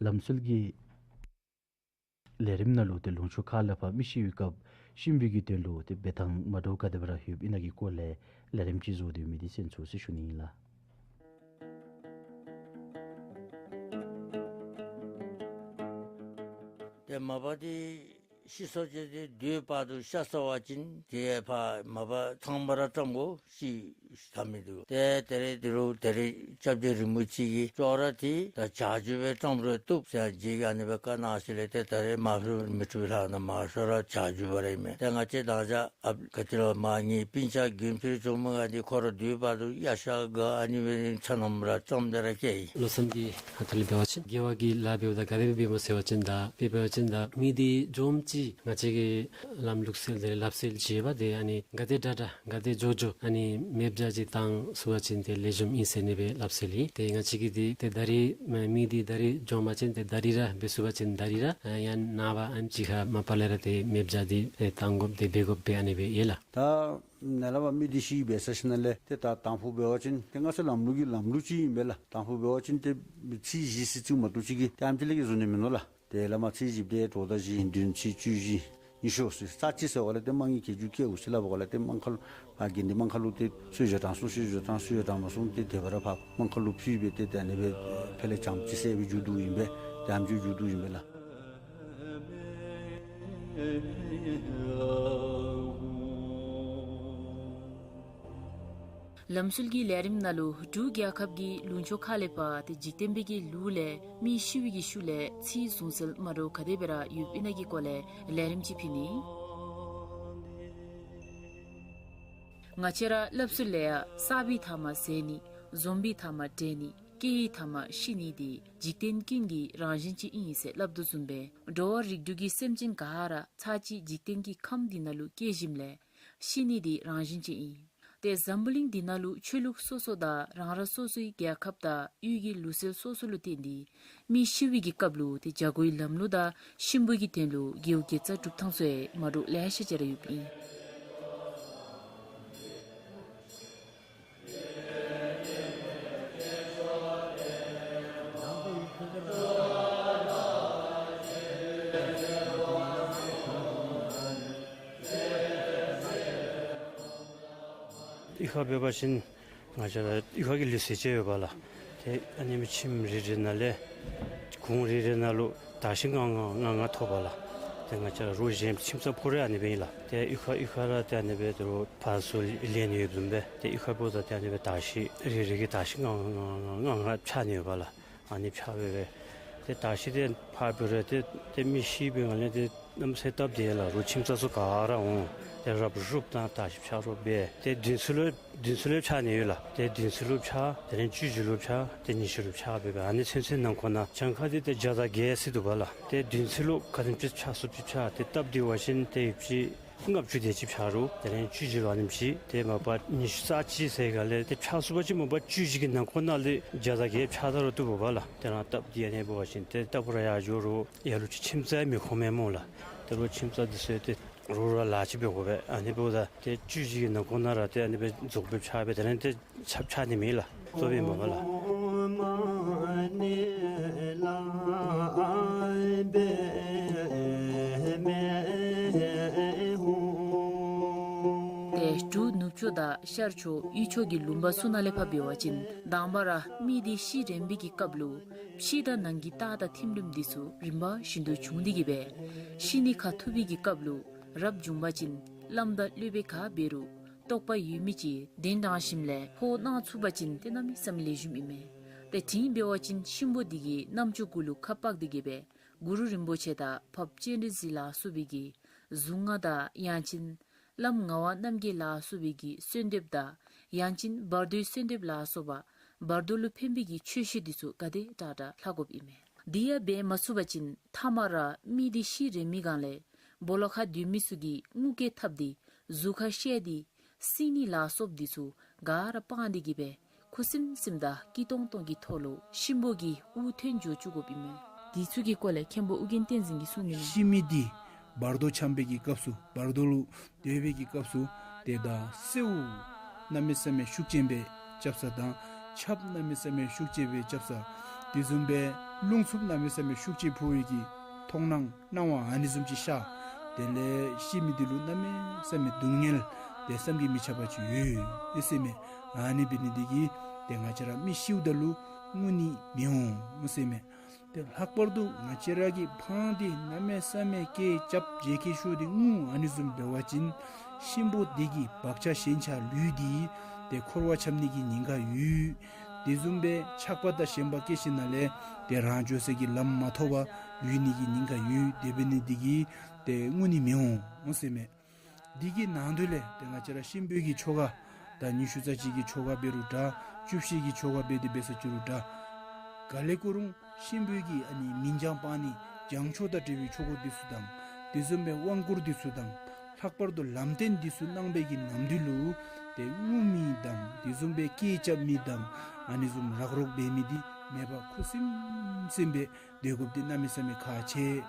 ལམ་སྲོལ་གྱི་ལས་རིམ་ནང་ལུ་ཏེ་ལུང་ཕྱོགས་ཁ་ལས་ཕར་མི་ཤི་བའི་སྐབས་གཤིན་པོའི་གི་དོན་ལུ་ཏེ་འབད་ཐངས་མ་འདྲཝ་ག་དེ་སྦེ་ར་ཡོདཔ་ཨིན་ན་གི་སྐོར་ལས་ལས་རིམ་ཅིག་བཟོ་སྟེ་ཡོད་མི་འདི་གསན་ཚུགས་ཟེར་ཞུ་ནི་ཨིན་ལགས། ཏེ་མ་པ་འདི་ཤི་སོང་ཅི་སྟེ་དུས་བར་དུ་ཤ་ཟ་བ་ཅིན་དེ་ཕར་མ་པ་ཚང་མ་ར་བཀྲམ་དགོ། ཤི་ད་མི་འདུག། ཏེ་ད་རིས་འདི་རུ་ད་རིས་སྐྱབས་རྗེ་རིན་པོ་ཆེ་གིས་ཅོག་ར་འདི་ད་ཇ་རྒྱུ་སྦེ་བཀྲམ་རུང་བཏུབ་ཟེར་རྗེ་གིས་ཨ་ནི་སྦེ་བཀའ་གནང་ཞིནམ་ལས་ཏེ་ད་རིས་མ་ལྷོད་མི་བཏུབ་ལགས། ནཱ་མ་ཤོར་ར་ཇ་རྒྱུ་སྦེ་ར་ཨིན་མས། ཏེ་ང་བཅས་དང་ཅ་ཨ་ག་ཅི་ལོ་མ་ངེའི་སྤུན་ཆ་དགོན་པའི་ཇོ་མོ་ག་འདི་ཁོ་ར་དུས་བར་དུ་གཡག་ཤ་ག་ཨ་ནི་སྦེ་ཚ་ནམ་ར་བཀྲམ་སྟེ་ར་བསྐྱལ་ཡི། བློ་བཟང་གིས་ཧ་ཐལ་འབད་བ་ཅིན་དགེ་བ་གི་ལཱ་འབདཝ་ད་ག་དེ་སྦེ་འབདཝ་སྨོ་ཟེར་བ་ཅིན་ད་དཔེ་འབད་བ་ཅིན་ད་མི་འདི་འཇོམས་ཅི་ང་བཅས་ཀྱི་ལམ་ལུགས་སྲོལ་དེ་ལས་ལག་སྲོལ་ཅིག་ཡོདཔ་དེ་ཨ་ནི་ག་དེ་དྲག་དྲག་ག་དེ་མགྱོགས་མགྱོགས་ཨ་ནི་མེ་བྱ་ཅིག་བཏང་ཚུགས་པ་ཅིན་ཏེ་ལེགས་ཤོམ་ཨིན་ཟེར་ཨ་ནི་སྦེ་སླབ་སྲོལ་ཨིན། ཏེ་ང་བཅས་ཀྱི་འདི་ཏེ་ད་རིས་མི་འདི་ད་རིས་འཇོམས་པ་ཅིན་ཏེ་ད་རིས་ར་འབད་ཚུགས་པ་ཅིན་ད་རིས་ར་ཡང་ནངས་པ་ཨ་ནེམ་ཅིག་ཁར་མ་པ་ལས་ར་ཏེ་མེ་བྱ་འདི་ཏེ་བཏང་དགོཔ་འདི་འབད་དགོཔ་སྦེ་ཨ་ནི་སྦེ་ཡོད་ལགས། ད་ནཱ་ལས་ཕར་མི་འདི་ཤི་འབད་ཚར་ཞིནམ་ལས་ཏེ་ད་དང་ཕུ་འབད་བ་ཅིན་ཏེ་ང་བཅས་ལམ་ལུགས་ཀྱི་ལམ་ལུགས་ཅིག་ཨིན་པས་ལགས། དང་ཕུ་འབད་བ་ཅིན་ཏེ་ཚེས་བཞི་ཟེར་ཅིག་མ་གཏོགས་ཅིག་གི་ཏེ་ཨ་ནེམ་ཅིག་ལས་ཀྱི་བཟོ་ནི་མིན་ནུག་ལགས། ཏེ་ལས་མར་ཚེས་བཞི་འབདཝ་ད་དྲོ་ཟླ་བཞི་བདུན་ཚེས་བཅུ་བཞི་ཉི་ཤུ་ཟེར་རྩ་གཅིག་ཟེར་བ་ལས་ཏེ་དམངས་ཀྱི་རྒྱལ་བརྒྱུད་སྐྱེ་དགུ་ཟེར་སླབ་པ་ལས་ཏེ་དམངས་ཁ་ལུ་ཕར་དགེ་འདུན་དམངས་ཁ་ལུ་ཏེ་གསོལ་ཇ་དྲང་སོང་། གསོལ་ཇ་དྲང་སོང་། གསོལ་ཇ་དྲང་མ་སོང་ཏེ་དེ་སྦེ་ར་ཕར་དམངས་ཁ་ལུ་ཕུལ་སྦེ་ཏེ་ཏེ་ཨ་ནི་སྦེ་ཕར་ལས་བྱང་ཅིག་ཟེར་སྦེ་མཇུག་བསྡུཝ་ཨིན་པས། ཏེ་ཨ་ནེམ་ཅིག་མཇུག་བསྡུཝ་ཨིན་པས་ལགས། ལམ་སྲོལ་གྱི་ལས་རིམ་ནང་ལུ་འབྲུག་རྒྱལ་ཁབ་ཀྱི་ལུང་ཕྱོགས་ཁ་ལས་ཕར་ཏེ་འཇིག་རྟེན་པའི་གི་ལུགས་ལས་མི་ཤི་བའི་གི་ཤུལ་ལས་ཚེ་བཟུང་སྲོལ་མ་འདྲཝ་ག་དེ་སྦེ་ར་ཡོདཔ་ཨིན་ན་གི་སྐོར་ལས་ལས་རིམ་ཅིག་ཕུལ་ནི། ང་བཅས་ར་སླབ་སྲོལ་ལས་ཡང་བསགས་པའི་མཐའ་མ་ཟད་ནི། འཇོམས་པའི་མཐའ་མ་བསྒྲལ་ནི། སྐྱེ་བའི་མཐའ་མ་ཤི་ནི་འདི་འཇིག་རྟེན་ཀུན་གྱི་རང་བཞིན་ཅིག་ཨིན་ཟེར་སླབ་དོ་བཟུམ་སྦེ་འགྲོ་བ་རིགས་དྲུག་གི་སེམས་ཅན་ག་ར་ཚར་གཅིག་འཇིག་རྟེན་གྱི་ཁམས་འདི་ནང་ལུ་སྐྱེ་ཞིནམ་ལས་ཤི་ནི་འདི་རང་བཞིན་ཅིག་ཨིན། ཏེ་འཛམ་བུ་གླིང་འདི་ནང་ལུ་ཆོས་ལུགས་སོ་སོ་དང་རང་རང་སོ་སོའི་རྒྱལ་ཁབ་དང་ཡུལ་གྱི་ལུགས་སྲོལ་སོ་སོ་ལུ་བརྟེན་ཏེ་མི་ཤི་བའི་གི་སྐབས་ལུ་ཏེ་བྱ་རྒོད་ལམ་ལུགས་དང་གཤིན་པོའི་གི་དོན་ལུ་དགེ་བ་དགེ་རྩ་སྒྲུབ་ཐངས་ཚུ་ཡང་མ་འདྲཝ་ལེ་ཤ་ཅིག་ར་ཡོདཔ་ཨིན། གཡུས་ཁ་འབད་བ་ཅིན་ང་བཅས་ར་གཡུས་ཁ་གི་ལུགས་སྲོལ་ཅིག་ཡོད་པ་ལགས། ཏེ་ཨ་ནི་མི་ཁྱིམ་རེ་རེ་ནང་ལས་གུང་རེ་རེ་ནང་ལུ་དར་ཤིང་ལྔ་ལྔ་ལྔ་ལྔ་ཐོབ་པ་ལགས། ཏེ་ང་བཅས་ར་རུང་གཞན་ཁྱིམ་ཚང་ཕོ་རེ་ཨ་ནི་སྦེ་ཨིན་ལགས། ཏེ་གཡུས་ཁ་གཡུས་ཁ་ར་ཏེ་ཨ་ནི་སྦེ་ཏེ་རུང་ཕར་ཚུར་ལེན་ནི་ཡོདཔ་བཟུམ་སྦེ་ཏེ་གཡུས་ཁ་འབདཝ་ད་ཏེ་ཨ་ནི་སྦེ་དར་ཤིང་རེ་རེ་གིས་དར་ཤིང་ལྔ་ལྔ་ལྔ་ལྔ་ལྔ་ལྔ་ཕྱར་ནི་ཡོད་པ་ལགས། ཨ་ནི་ཕྱར་སྦེ་སྦེ་ཏེ་དར་ཤིང་འདི་ཕར་འབད་རུང་ཏེ་ཏེ་མི་ཤི་བའི་སྒང་ལས་ཏེ་གནམ་མེད་ས་མེད་སྟབས་བདེ་ལགས། རུང་ཁྱིམ་ཚང་ཚུ་ག་ར་འོང་། ཏེ་རབ་རུབ་དང་དར་ཤིང་ཕྱར་རུང་སྦེ་ཏེ་བདུན་ཚིགས་ལུ་བདུན་ཚིགས་ལུ་ཕྱར་ནི་ཡོད་ལགས། ཏེ་བདུན་ཚིགས་ལུ་ཕྱར། དེ་ལས་བཅུ་གཅིག་ལུ་ཕྱར། ཏེ་ཉི་ཤུ་ལུ་ཕྱར་སྦེ་སྦེ་ཨ་ནི་ཚུན་ཚོད་ནང་འཁོད་ནང་གྱངས་ཁ་འདི་ཏེ་བརྒྱ་དང་བརྒྱད་ཟེར་འདུག་པ་ལགས། ཏེ་བདུན་ཚིགས་ལུ་ག་དེམ་ཅིག་ཕྱར་ཚུགསཔ་ཅིག་ཕྱར། ཏེ་སྟབས་བདེ་བ་ཅིན་ཏེ་ཡོདཔ་ཅིག་ལྔ་བཅུ་དེ་ཅིག་ཕྱར་རུང་དེ་ལས་བཅུ་གཅིག་ལུ་ཨ་ནེམ་ཅིག། ཏེ་མ་པ་ཉི་ཤུ་རྩ་གཅིག་ཟེར་སྒང་ལས་ཏེ་ཕྱར་ཚུགས་པ་ཅིན་མ་པ་བཅུ་གཅིག་གི་ནང་འཁོད་ནང་ལས་བརྒྱ་དང་བརྒྱད་ཕྱར་ད་རུང་བཏུབ་པ་ལགས། ཏེ་རང་སྟབས་བདེ་ཨ་ནི་འབད་བ་ཅིན་ཏེ་ལྟ་བུ་ར་ཡར་འགྱོ་རུང་ལ་ལུ་ཅིག་ཁྱིམ་ཚང་མི་ཁོམ་མས་སྨོ་ལགས། ཏེ་རུང་ཁྱིམ་ཚང་འདི་ཚུ་ཏེ་རོགས་རོགས་ལཱ་ཅིག་འབད་དགོ་པས། ཨ་ནི་འབདཝ་ད་ཏེ་བཅུ་གཅིག་གི་ནང་འཁོད་ནང་ར་ཏེ་ཨ་ནི་སྦེ་རྫོགས་སྦེ་ཕྱར་སྦེ་དེ་ལས་ཏེ་ཕྱར་ཕྱར་ནི་མེད་ལགས། གཙོ་བོ་ཨིན་མས་ལགས། ཏེ་འབྲུག་ནུབ་ཕྱོགས་དང་ཤར་ཕྱོགས་དབུས་ཕྱོགས་ཀྱི་ལུང་པ་ཚུ་ནང་ལས་ཕར་འབད་བ་ཅིན་དང་པ་ར་མི་འདི་ཤི་རན་པའི་གི་སྐབས་ལུ་ཕྱི་དང་ནང་གི་རྟགས་དང་ཐིམ་རིམ་འདི་ཚུ་རིམ་པ་བཞིན་དུ་བྱུང་སྟེ་གི་སྦེ་ཤི་ནི་ཁ་ཐུག་པའི་གི་སྐབས་ལུ་རབ་བྱུང་པ་ཅིན་བླམ་དང་སློབ་དཔོན་ག་འབད་རུང་རྟོགས་པ་ཡོད་མི་ཅིག་གདན་དྲངས་ཞིནམ་ལས་ཕོཝ་གནང་ཚུགས་པ་ཅིན་ཏེ་གནམ་མེད་ས་མེད་ལེགས་ཤོམ་ཨིན་མས། ཏེ་དེ་སྦེ་འབད་བ་ཅིན་གཤིན་པོ་འདི་གིས་རྣམ་ཅོ་གུ་ལུ་ཁ་དཔག་སྟེ་གི་སྦེ་གུ་རུ་རིན་པོ་ཆེ་དང་འཕགས་པ་སྤྱན་རས་གཟིགས་ལ་སོགས་པའི་གི་གཟུངས་སྔགས་དང་ཡང་ཅིན་བླམ་ངག་དབང་རྣམ་རྒྱལ་ལ་སོགས་པའི་གི་གསོལ་འདེབས་དང་ཡང་ཅིན་བར་དོའི་གསོལ་འདེབས་ལ་སོགས་པ་བར་དོ་ལུ་ཕན་པའི་གི་ཆོས་བཤད་འདི་ཚུ་ག་དེ་དྲག་དྲག་ལྷག་དགོཔ་ཨིན་མས། དེ་ཡང་འབད་མ་ཚུགས་པ་ཅིན་ཐ་མ་ར་མི་འདི་ཤི་རན་མི་སྒང་ལས་སྦོ་ལོགས་ཁར་སྡོད་མི་ཚུ་གིས་རྔུལ་སྐད་བཏབ་སྟེ་གཟུགས་ཁར་བཤལ་ཏེ་བསྲེག་ནི་ལ་སོགས་འདི་ཚུ་ག་ར་སྤང་སྟེ་གི་སྦེ་ཁུ་སིམ་སིམ་དང་སྐྱིད་ཏོང་ཏོ་གི་ཐོག་ལུ་གཤིན་པོ་གི་དབུ་ཐོན་འགྱོ་བཅུག་དགོཔ་ཨིན་མས། དེ་ཚུ་གི་སྐོར་ལས་མཁན་པོ་ཨོ་རྒྱན་བསྟན་འཛིན་གྱིས་གསུང་ནི་ཨིན་མས། ཤི་མི་འདི་བར་དོ་འཁྱམས་པའི་གི་སྐབས་སུ་བར་དོ་ལུ་སྡོད་པའི་གི་སྐབས་སུ་ཏེ་ད་སེརཝ་ གནམ་མེད་ས་མེད་ཤུགས་ཅན་སྦེ་རྐྱབ་ས་དང་ཆརཔ་གནམ་མེད་ས་མེད་ཤུགས་ཅན་སྦེ་རྐྱབ་ས། དེ་བཟུམ་སྦེ་རླུང་འཚུབ་གནམ་མེད་ས་མེད་ཤུགས་ཅན་འཕུ་བའི་གི་མཐོང་སྣང་སྣང་བ་ཨ་ནི་བཟུམ་ཅིག་ཤར། དེ་ལས་ཤི་མི་འདི་ལུ་གནམ་མེད་ས་མེད་སྡུག་བསྔལ་དེ་བསམ་གྱིས་མི་ཁྱབ་པ་ཅིག་ཡོད་ཟེར་མས། ཨ་ནི་འབད་ནི་འདི་གིས་ཏེ་ང་བཅས་ར་མི་ཤིཝ་ད་ལུ་ངུ་ནི་མི་འོང་ཟེར་མས། ཏེ་ལྷག་པར་དུ་ང་བཅས་ར་གིས་ཕངས་ཏེ་གནམ་མེད་ས་མེད་སྐད་རྐྱབ་བརྗེད་ཁ་ཤོར་ཏེ་ངུ་ཨ་ནི་བཟུམ་འབད་བ་ཅིན་གཤིན་པོ་འདི་གི་བག་ཆགས་ཞེན་ཆགས་ལུས་འདི་ཏེ་འཁོར་བ་འཁྱམས་ནི་གི་ཉེན་ཁ་ཡོད། དེ་བཟུམ་སྦེ་ཆགས་པ་དང་ཞེན་པ་སྐྱེ་ཞིནམ་ལས་ཏེ་རང་འགྱོ་ས་གི་ལམ་མ་ཐོབ་པར་ལུས་ནི་གི་ཉེན་ཁ་ཡོད། དེ་འབད་ནི་འདི་གིས་ཏེ་ངུ་ནི་མི་འོང་ཟེར་མས། འདི་གི་ནང་དོན་ལས་ཏེ་ང་བཅས་ར་གཤིན་པོའི་གི་ཆོ་ག་ད་ཉི་ཤུ་རྩ་གཅིག་གི་ཆོ་ག་འབད་རུང་འདྲ། བཅུ་བཞི་གི་ཆོ་ག་འབད་དེ་འབད་ས་ཅིག་རུང་འདྲ། ག་ལེ་ཁོ་ར་གཤིན་པོའི་གི་ཨ་ནི་མིང་བྱང་སྤང་ནི་བྱང་ཆོག་དང་འབྲེལ་བའི་ཆོ་ག་འདི་ཚུ་དང་དེ་བཟུམ་སྦེ་དབང་བསྐུར་འདི་ཚུ་དང་ལྷག་པར་དུ་ལམ་སྟོན་འདི་ཚུ་གནང་བའི་གི་ནམ་དུས་ལུ་ཏེ་ངུ་མི་དང་དེ་བཟུམ་སྦེ་སྐད་རྐྱབ་མི་དང་ཨ་ནི་བཟུམ་རག་རོག་འབད་མི་འདི་མེད་པར་ཁུ་སིམ་སིམ་སྦེ་སྡོད་དགོཔ་འདི་གནམ་མེད་ས་མེད་ཁག་ཆེ།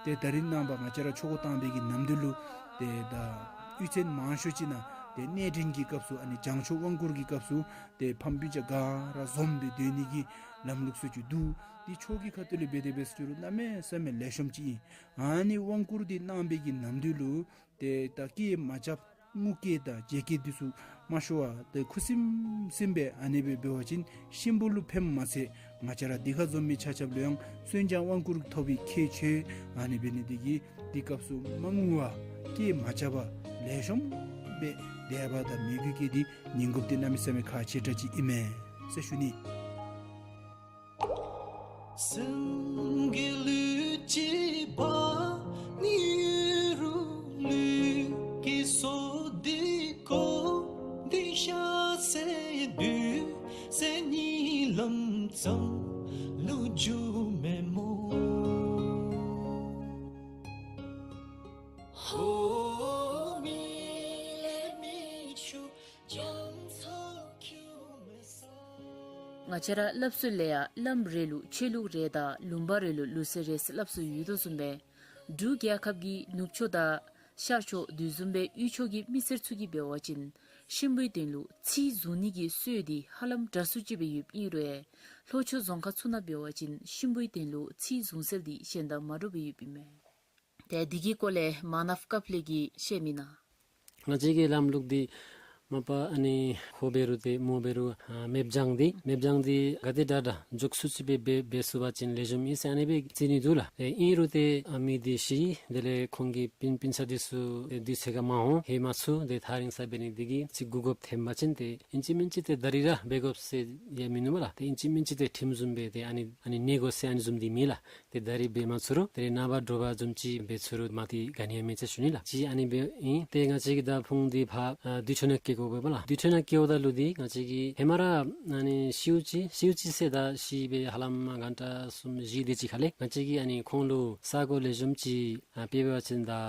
ཏེ་ད་རིས་ནངས་པ་ང་བཅས་ར་ཆོ་ག་བཏང་བའི་གི་ནམ་དུས་ལུ་ཏེ་ད་གཡུས་ཚན་མང་ཤོས་ཅིག་ནང་ཏེ་གནས་འདྲེན་གྱི་སྐབས་སུ་ཨ་ནི་བྱང་ཆོག་དབང་བསྐུར་གྱི་སྐབས་སུ་ཏེ་ཕམ་སྤུན་ཆ་ག་ར་འཛོམས་སྦེ་སྡོད་ནི་གི་ལམ་ལུགས་ཚུ་ཅིག་འདུག། འདི་ཆོས་ཀྱི་ཁ་ཐུག་ལས་འབད་དེ་འབད་ས་ཅིག་རུང་གནམ་མེད་ས་མེད་ལེགས་ཤོམ་ཅིག་ཨིན། ཨ་ནི་དབང་བསྐུར་འདི་གནང་བའི་གི་ནམ་དུས་ལུ་ཏེ་ད་སྐད་མ་རྐྱབ་ངུ་སྐད་དང་བརྗེད་སྐད་འདི་ཚུ་མ་ཤོར་བར་ཏེ་ཁུ་སིམ་སིམ་སྦེ་ཨ་ནི་སྦེ་འབད་བ་ཅིན་གཤིན་པོ་ལུ་ཕནམ་མ་ཚད་ང་བཅས་ར་འདི་ཁར་འཛོམས་མི་ཆ་ཁྱབ་ལུ་ཡང་གསོན་སྦྱང་དབང་བསྐུར་ཐོབ་པའི་ཁག་ཆེ། ཨ་ནི་འབད་ནི་འདི་གིས་འདི་སྐབས་སུ་མ་ངུ་བར་སྐད་མ་རྐྱབ་པར་ལེགས་ཤོམ་སྦེ་དད་པ་དང་མོས་གུས་བསྐྱེད་དེ་ཉན་དགོཔ་འདི་གནམ་མེད་ས་མེད་ཁག་ཆེ་དྲགས་ཅིག་ཨིན་མས་ཟེར་ཞུ་ནི། སེམས་ཀྱི་ལུས་ཅིག་འབག་ནི་རུང་ལུས་ཀྱི་སྲོག་འདི་འགོ་འདི་ཤ་ཟ་དུས་ཟེར་ནི་ལམ་ཙམ་ལུ་འགྱོ་མེན་མོ། ཧོ་མི་ལས་མི་ཆུ་ང་བཅས་ར་སླབ་སྲོལ་ལས་ཡང་བླམ་རེ་ལུ་ཆོས་ལུགས་རེ་དང་ལུང་པ་རེ་ལུ་ལུགས་སྲོལ་རེ་ཟེར་སླབ་སྲོལ་ཡོད་དོ་བཟུམ་སྦེ་འབྲུག་རྒྱལ་ཁབ་ཀྱི་ནུབ་ཕྱོགས་དང་ཤར་ཕྱོགས་དེ་བཟུམ་སྦེ་དབུས་ཕྱོགས་ཀྱི་མི་སེར་ཚུ་གིས་འབད་བ་ཅིན་གཤིན་པོའི་དོན་ལུ་ཚིག་བཟུང་ནི་གི་སྲོལ་འདི་ཧ་ལམ་འདྲ་སུ་ཅིག་སྦེ་ཡོདཔ་ཨིན་རུང་ལྷོ་ཕྱོགས་རྫོང་ཁག་ཚུ་ནང་འབད་བ་ཅིན་གཤིན་པོའི་དོན་ལུ་ཚིག་བཟུང་སྲོལ་འདི་གཞན་དང་མ་འདྲཝ་སྦེ་ཡོདཔ་ཨིན་མས། ཏེ་འདི་གི་སྐོར་ལས་མ་ནབ་ཀབ་ལེགས་ཀྱིས་བཤད་མི་ན། ང་བཅས་ཀྱི་ལམ་ལུགས་འདི་མ་པ་ཨ་ནི་ཁོ་འབད་རུང་ཏེ་མོ་འབད་རུང་ཨ་མེ་སྦྱང་འདི་མེ་སྦྱང་འདི་ག་དེ་དྲག་དྲག་མགྱོགས་སུ་ཅིག་སྦེ་འབད་འབད་ཚུགས་པ་ཅིན་ལེགས་ཤོམ་ཨིན་ཟེར་ཨ་ནི་སྦེ་བརྩི་ནི་འདུག་ལགས། ཏེ་ཨིན་རུང་ཏེ་ཨ་མི་འདི་ཤི་དེ་ལས་ཁོང་གི་སྤུན་སྤུན་ཆ་འདི་ཚུ་ཏེ་དུས་ཚོད་ཁར་མ་འོང་ལྷོད་མ་ཚུགས། ཏེ་ཐག་རིང་ས་འབད་ནི་འདི་གིས་ཅིག་འགོར་འགོརཔ་ཐོན་པ་ཅིན་ཏེ་ཨིན་ཅི་མིན་ཅི་ཏེ་ད་རིས་ར་འབད་དགོ་ཟེར་ཡང་མིན་ནུག་པ་ལགས། ཏེ་ཨིན་ཅི་མིན་ཅི་ཏེ་ཁྲིམས་བཟུམ་སྦེ་ཏེ་ཨ་ནི་ཨ་ནི་ནི་དགོ་ཟེར་ཨ་ནི་བཟུམ་འདི་མེད་ལགས། ཏེ་ད་རིས་འབད་མ་ཚུགས་རུང་ཏེ་ནངས་པ་དྲོ་པ་བཟུམ་ཅིག་འབད་ཚུགས་རུང་མ་ཏི་ག་ནི་ཡང་མེད་ཟེར་ཞུ་ནི་ལགས། ཅིག་ཨ་ནི་སྦེ་ཨིན། ཏེ་ང་བཅས་ཀྱི་ད་ཕུང་འདི་ཕར་ཨ་དུར་ཁྲོད་ནང་བཀལ་དགོ་པས་ལགས། དུར་ཁྲོད་ནང་བཀལཝ་ད་ལུ་འདི་ང་བཅས་ཀྱི་ཧེ་མ་ར་ཨ་ནི་ཤིཝ་ཅིག་ཤིཝ་ཅིག་ཟེར་ད་ཤི་སྦེ་ཧ་ལམ་གན་ཊ་གསུམ་བཞི་དེ་ཅིག་ཁ་ལས་ང་བཅས་ཀྱིས་ཨ་ནི་ཁོང་ལུ་ས་གོ་ལེགས་ཤོམ་ཅིག་ཨ་དཔེ་འབད་བ་ཅིན་ད་ཨ་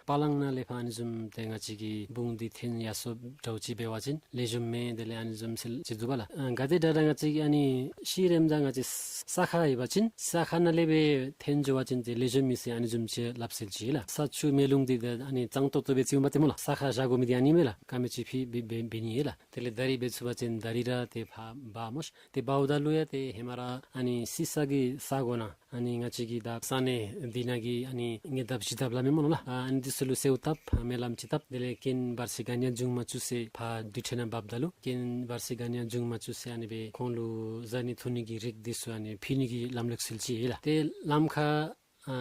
པ་ལང་ནང་ལས་ཕར་ཨ་ནི་བཟུམ་ཏེ་ང་བཅས་ཀྱི་བུང་འདི་འཐོན་ཡར་སོཔ་འདྲཝ་ཅིག་འབད་བ་ཅིན་ལེགས་ཤོམ་མས། དེ་ལས་ཨ་ནི་བཟུམ་ཟེར་ཅིག་འདུག་པ་ལགས། ཨ་ག་དེ་དྲག་དྲག་ང་བཅས་ཀྱི་ཨ་ནི་ཤི་རནམ་ད་ང་བཅས་ས་ཁར་ཡོད་པ་ཅིན་ས་ཁ་ནང་ལས་སྦེ་འཐོན་འགྱོ་བ་ཅིན་ཏེ་ལེགས་ཤོམ་ཨིན་ཟེར་ཨ་ནི་བཟུམ་ཅིག་སླབ་སྲོལ་ཅིག་ལགས། ས་ཆུ་མེ་རླུང་འདི་ད་ཨ་ནི་གཙང་ཏོག་ཏོ་སྦེ་བརྩིཝ་མས་ཏེ་སྨོ་ལགས། ས་ཁར་བཞག་དགོ་མི་འདི་ཨ་ནི་མས་ལགས། ག་མེད་ཅིག་ཕུད་འབད་འབད་འབད་ནི་ཨིན་ལགས། དེ་ལས་ད་རིས་འབད་ཚུགས་པ་ཅིན་ད་རིས་ར་ཏེ་ཕར་འབག་སྨོ་ཤ། ཏེ་འབགཔ་ད་ལུ་ཡང་ཏེ་ཧེ་མ་ར་ཨ་ནི་བསད་ས་གི་ས་གོ་ནང་ཨ་ནི་ང་བཅས་ཀྱི་ད་ས་གནས་འདི་ནང་གི་ཨ་ནི་ཉེ་འདབས་བཞི་འདབས་སླབ་མས་སྨོ་ལགས། ཨ་ཨ་ནི་འདི་ཚུ་ལུ་གསོལཝ་བཏབ། ཨ་སྨོན་ལམ་ཅིག་བཏབ། དེ་ལས་རྐྱེན་བར་ཆད་ག་ནི་ཡང་འབྱུང་མ་བཅུག་ཟེར་ཕར་དུར་ཁྲོད་ནང་འབགཔ་ད་ལུ་རྐྱེན་བར་ཆད་ག་ནི་ཡང་འབྱུང་མ་བཅུག་ཟེར་ཨ་ནི་སྦེ་ཁོང་ལུ་བཟའ་ནི་འཐུང་ནི་གི་རིགས་འདི་ཚུ་ཨ་ནི་ཕུལ་ནི་གི་ལམ་ལུགས་སྲོལ་ཅིག་ཡོད་ལགས། ཏེ་ལམ་ཁར་ཨ་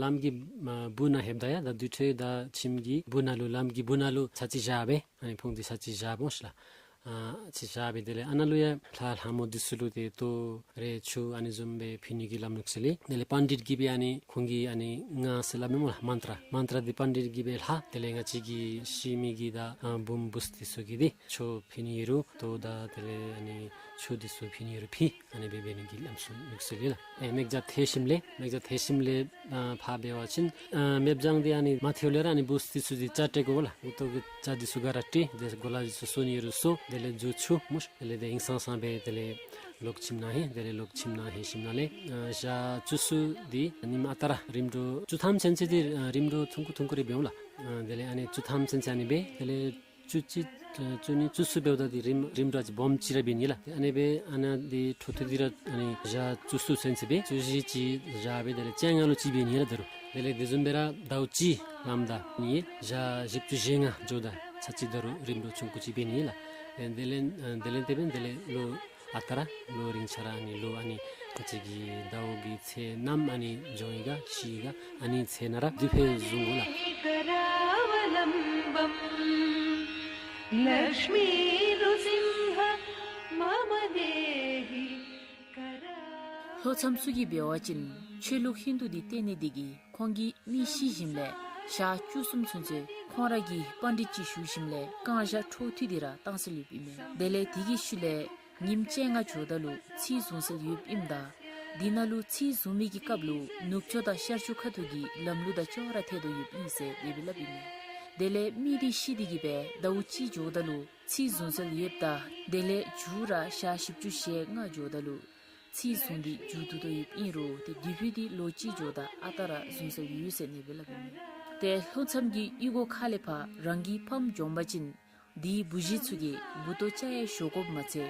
ལམ་གྱི་ཨ་སྦུག་ནང་ལྷོདཔ་ད་ཡང་ད་དུར་ཁྲོད་དང་ཁྱིམ་གྱི་སྦུག་ནང་ལུ་ལམ་གྱི་སྦུག་ནང་ལུ་ཚར་ཅིག་བཞག་སྦེ་ཨ་ནི་ཕུང་འདི་ཚར་ཅིག་བཞག་སྨོ་ཤ་ལགས། ཨ་ཅིག་བཞག་སྦེ་དེ་ལས་ཨ་ནཱ་ལུ་ཡང་ལྷ་ལྷ་མོ་འདི་ཚུ་ལུ་ཏེ་གཏོར་རས་ཆུ་ཨ་ནི་བཟུམ་སྦེ་ཕུལ་ནི་གི་ལམ་ལུགས་སྲོལ་ལས། དེ་ལས་པཎྜི་ཏ་གིས་སྦེ་ཨ་ནི་ཁོང་གི་ཨ་ནི་སྔགས་ཟེར་སླབ་མས་སྨོ་ལགས། མནྟྲ་མནྟྲ་འདི་པཎྜི་ཏ་གིས་སྦེ་ལྷག། དེ་ལས་ང་བཅས་ཀྱི་ཤི་མི་གི་ད་ཨ་བུམོ་བུཚ་འདི་ཚུ་གིས་འདི་ཆོས་ཕུལ་ནི་ཨིན་རུང་གཏོར་དང་དེ་ལས་ཨ་ནི་ཆུ་འདི་ཚུ་ཕུལ་ནི་ཨིན་རུང་ཕུལ། ཨ་ནི་སྦེ་འབད་ནི་གི་ལམ་སྲོལ་ལུགས་སྲོལ་ལས་ལགས། ཨེ་མེག་བརྒྱ་ཐེག་ཤིམ་ལས་མེག་བརྒྱ་ཐེག་ཤིམ་ལས་ཨ་ཕར་འབད་བ་ཅིན་ཨ་མེ་སྦྱང་འདི་ཨ་ནི་མ་ཐལཝ་ལས་ར་ཨ་ནི་བུཚ་འདི་ཚུ་འདི་སྐྱ་སྤྲས་དགོ་པས་ལགས། མགུ་ཏོ་གི་སྐྱ་འདི་ཚུ་ག་ར་སྤྲས། དེ་གོ་ལ་འདི་ཚུ་གསོ་ནི་ཨིན་རུང་གསོ། དེ་ལས་རྫུ་འཕྱུ་སྨོ་ཤ། དེ་ལས་ཏེ་ཧིང་སངས་སངས་སྦེ་དེ་ལས་ལོག་ཁྱིམ་ནང་ལྷོད། དེ་ལས་ལོག་ཁྱིམ་ནང་ལྷོད་ཞིནམ་ལས་ཨ་ཞག་བཅུ་གསུམ་འདི་ཉིནམ་ཨ་རྟག་ར་རིམ་གྲོ་བཅུ་ཐམ་ཚུན་ཚོད་འདི་ཨ་རིམ་གྲོ་ཐུང་ཀུ་ཐུང་ཀུ་རེ་འབད་འོང་ལགས། ཨ་དེ་ལས་ཨ་ནི་བཅུ་ཐམ་ཚུན་ཚོད་ཨ་ནི་སྦེ་དེ་ལས་བཅུ་གཅིག་ བཅུ་གཉིས་བཅུ་གསུམ་འབདཝ་ད་འདི་རིམ་རིམ་གྲོ་ཅིག་སྦོམ་ཅིག་ར་འབད་ནི་ལགས། ཏེ་ཨ་ནི་སྦེ་ཨ་ནཱ་འདི་འཕྲོ་མཐུད་དེ་ར་ཨ་ནི་ཞག་བཅུ་གསུམ་ཚུན་ཚོད་སྦེ་བཅུ་བཞི་ཅིག་བཞག་སྦེ་དེ་ལས་བཅོ་ལྔ་ལུ་ཅིག་འབད་ནི་ལགས་ད་རུང་། དེ་ལས་དེ་བཟུམ་སྦེ་ར་ཟླཝ་གཅིག་ལངམ་ད་ནི་ཞག་བཞི་བཅུ་ཞེ་ལྔ་འགྱོཝ་ད་ཚར་གཅིག་ད་རུང་རིམ་གྲོ་ཆུང་ཀུ་ཅིག་འབད་ནི་ལགས། ཨེ་དེ་ལས་ཨེ་དེ་ལས་དེ་སྦེ་དེ་ལས་ལོ་ཨ་རྟག་ར་ལོ་རིང་ཆ་ར་ཨ་ནི་ལོ་ཨ་ནི་ང་བཅས་ཀྱི་ཟླཝ་གི་ཚེས་གནམ་ཨ་ནི་འགྱོ་ཡི་ག་ཤི་ཡི་ག་ཨ་ནི་ཚེ་ནང་ར་དུས་ཕུད་བཟུང་དགོ་ལགས། करावलम्बम् लक्ष्मीनृसिंह मम देहि करा- ལྷོ་མཚམས་ཚུ་གིས་འབད་བ་ཅིན་ཆོས་ལུགས་ཧིན་དུ་འདི་བསྟེན་ནི་འདི་གིས་ཁོང་གི་མི་ཤི་ཞིནམ་ལས་ཞག་བཅུ་གསུམ་ཚུན་ཚོད་ཁོང་ར་གིས་པཎྜི་ཏ་ཅིག་ཞུ་ཞིནམ་ལས་བསྐང་བཤགས་འཕྲོ་མཐུད་དེ་ར་བཏང་སྲོལ་ཡོདཔ་ཨིན་མས། དེ་ལས་དེ་གི་ཤུལ་ལས་ཉིནམ་བཅོ་ལྔ་འགྱོཝ་ད་ལུ་ཚིགས་བཟུང་སྲོལ་ཡོདཔ་ཨིནམ་ད་འདི་ནང་ལུ་ཚིགས་བཟུང་མི་གི་སྐབས་ལུ་ནུབ་ཕྱོགས་དང་ཤར་ཕྱོགས་ཁ་ཐུག་གི་ལམ་ལུགས་དང་ཅོག་ར་འཐད་དོ་ཡོདཔ་ཨིན་ཟེར་དེ་སྦེ་སླབ་ཨིན་མས། དེ་ལས་མི་འདི་ཤི་སྟེ་གི་སྦེ་ཟླཝ་གཅིག་འགྱོཝ་ད་ལུ་ཚིགས་བཟུང་སྲོལ་ཡོདཔ་ད་དེ་ལས་མཇུག་ར་ཞག་བཞི་བཅུ་ཞེ་ལྔ་འགྱོཝ་ད་ལུ་ཚིགས་བཟུང་སྟེ་མཇུག་བསྡུ་དོ་ཡོདཔ་ཨིན་རུང་ཏེ་དུས་ཕུད་འདི་ལོ་གཅིག་འགྱོཝ་ད་ཨ་རྟག་ར་བཟུང་སྲོལ་ཡོད་ཟེར་ཨ་ནི་སྦེ་སླབ་ཨིན་མས། ཏེ་ལྷོ་མཚམས་ཀྱི་གཡུས་སྒོ་ཁ་ལས་ཕར་རང་གི་ཕམ་འགྱོ་བ་ཅིན་དེའི་བུ་གཞི་ཚུ་གིས་མགུ་ཏོ་བཅད་ཡང་བཞོ་དགོཔ་མ་ཚད་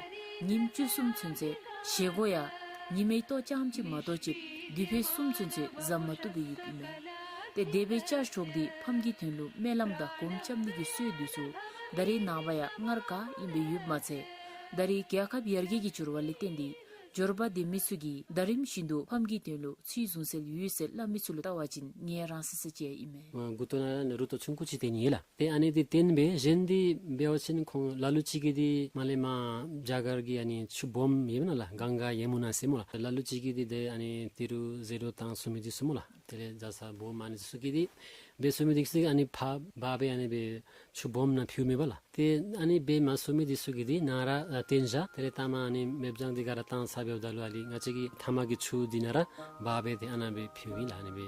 ཉིནམ་བཅུ་གསུམ་ཚུན་ཚོད་བཞེས་སྒོ་ཡང་ཉི་མའི་ལྟོ་རྐྱངམ་ཅིག་མ་གཏོགས་ཅིག་དུས་ཕུད་གསུམ་ཚུན་ཚོད་བཟའ་མ་བཏུབ་པའི་ཡོདཔ་ཨིན་མས། ཏེ་དེ་སྦེ་བཅའ་བཞག་སྟེ་ཕམ་གྱི་དོན་ལུ་སྨོན་ལམ་དང་སྒོམ་རྐྱབ་ནི་གི་སྲོལ་འདི་ཚུ་ད་རེས་ནངས་པ་ཡང་སྔར་ག་ཨིནམ་སྦེ་ཡོདཔ་མ་ཚད་ད་རེས་རྒྱལ་ཁབ་ཡར་རྒྱས་ཀྱི་འགྱུར་བ་ལས་བརྟེན་ཏེ་འབྱོར་པ་ལྡན་མི་ཚུ་གིས་ཟླ་རིམ་བཞིན་དུ་ཕམ་གྱི་དོན་ལུ་ཚིགས་བཟུང་སྲོལ་ཡོད་ཟེར་སླབ་མི་ཚུ་ལུ་བལྟ་བ་ཅིན་ངལ་རངས་སི་སི་ཅིག་ཨིན་མས། མགུ་ཏོ་ནང་ར་རུ་ཏོ་ཆུང་ཀུ་ཅིག་སྟོན་ནི་ལགས། ཏེ་ཨ་ནི་འདི་བརྟེན་སྦེ་གཞན་འདི་འབད་བ་ཅིན་ཁོང་ལ་ལུ་ཅིག་གིས་འདི་མར་ལས་མར་རྒྱ་གར་གྱི་ཨ་ནི་ཆུ་སྦོམ་ཡོདཔ་ཨིན་ན་ལགས། གངྒཱ་ཡ་མུ་ན་ཟེར་སྨོ་ལགས། ལ་ལུ་ཅིག་གིས་འདི་ཏེ་ཨ་ནི་ཏི་རུ་ཟད་འགྲོ་བཏང་ཚུགས་མི་འདི་ཚུ་སྨོ་ལགས། དེ་ལས་རྒྱ་ཚ་སྦོམ་ཨ་ནི་ཚུ་གིས་འདི་འབད་ཚུགས་མི་འདི་ཚུ་ཨ་ནི་ཕར་འབག་སྦེ་ཨ་ནི་སྦེ་ཆུ་སྦོམ་ནང་ཕུལཝ་མས་པ་ལགས། ཏེ་ཨ་ནི་འབད་མ་ཚུགས་མི་འདི་ཚུ་གིས་འདི་ནཱ་ར་ཨ་བཏོན་བཞག། དེ་ལས་ལྟ་མ་ཨ་ནི་མེ་སྦྱང་འདི་ག་ར་བཏང་ཚར་འབདཝ་ད་ལུ་ཨ་ལི་ང་བཅས་ཀྱི་ཐ་མ་གི་ཆུ་འདི་ནང་ར་འབག་སྦེ་ཏེ་ཨ་ནཱ་སྦེ་ཕུལཝ་ཨིན་ལགས། ཨ་ནི་སྦེ།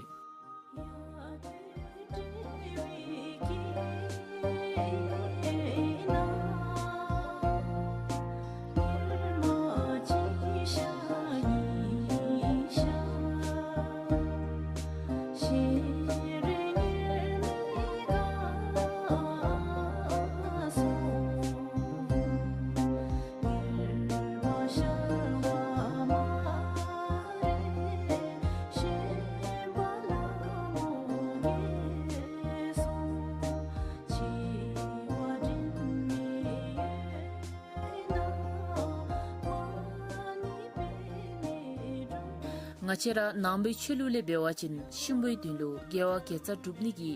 ང་བཅས་ར་ནང་པའི་ཆོས་ལུགས་ལས་འབད་བ་ཅིན་གཤིན་པོའི་དོན་ལུ་དགེ་བ་དགེ་རྩ་སྒྲུབ་ནི་གི་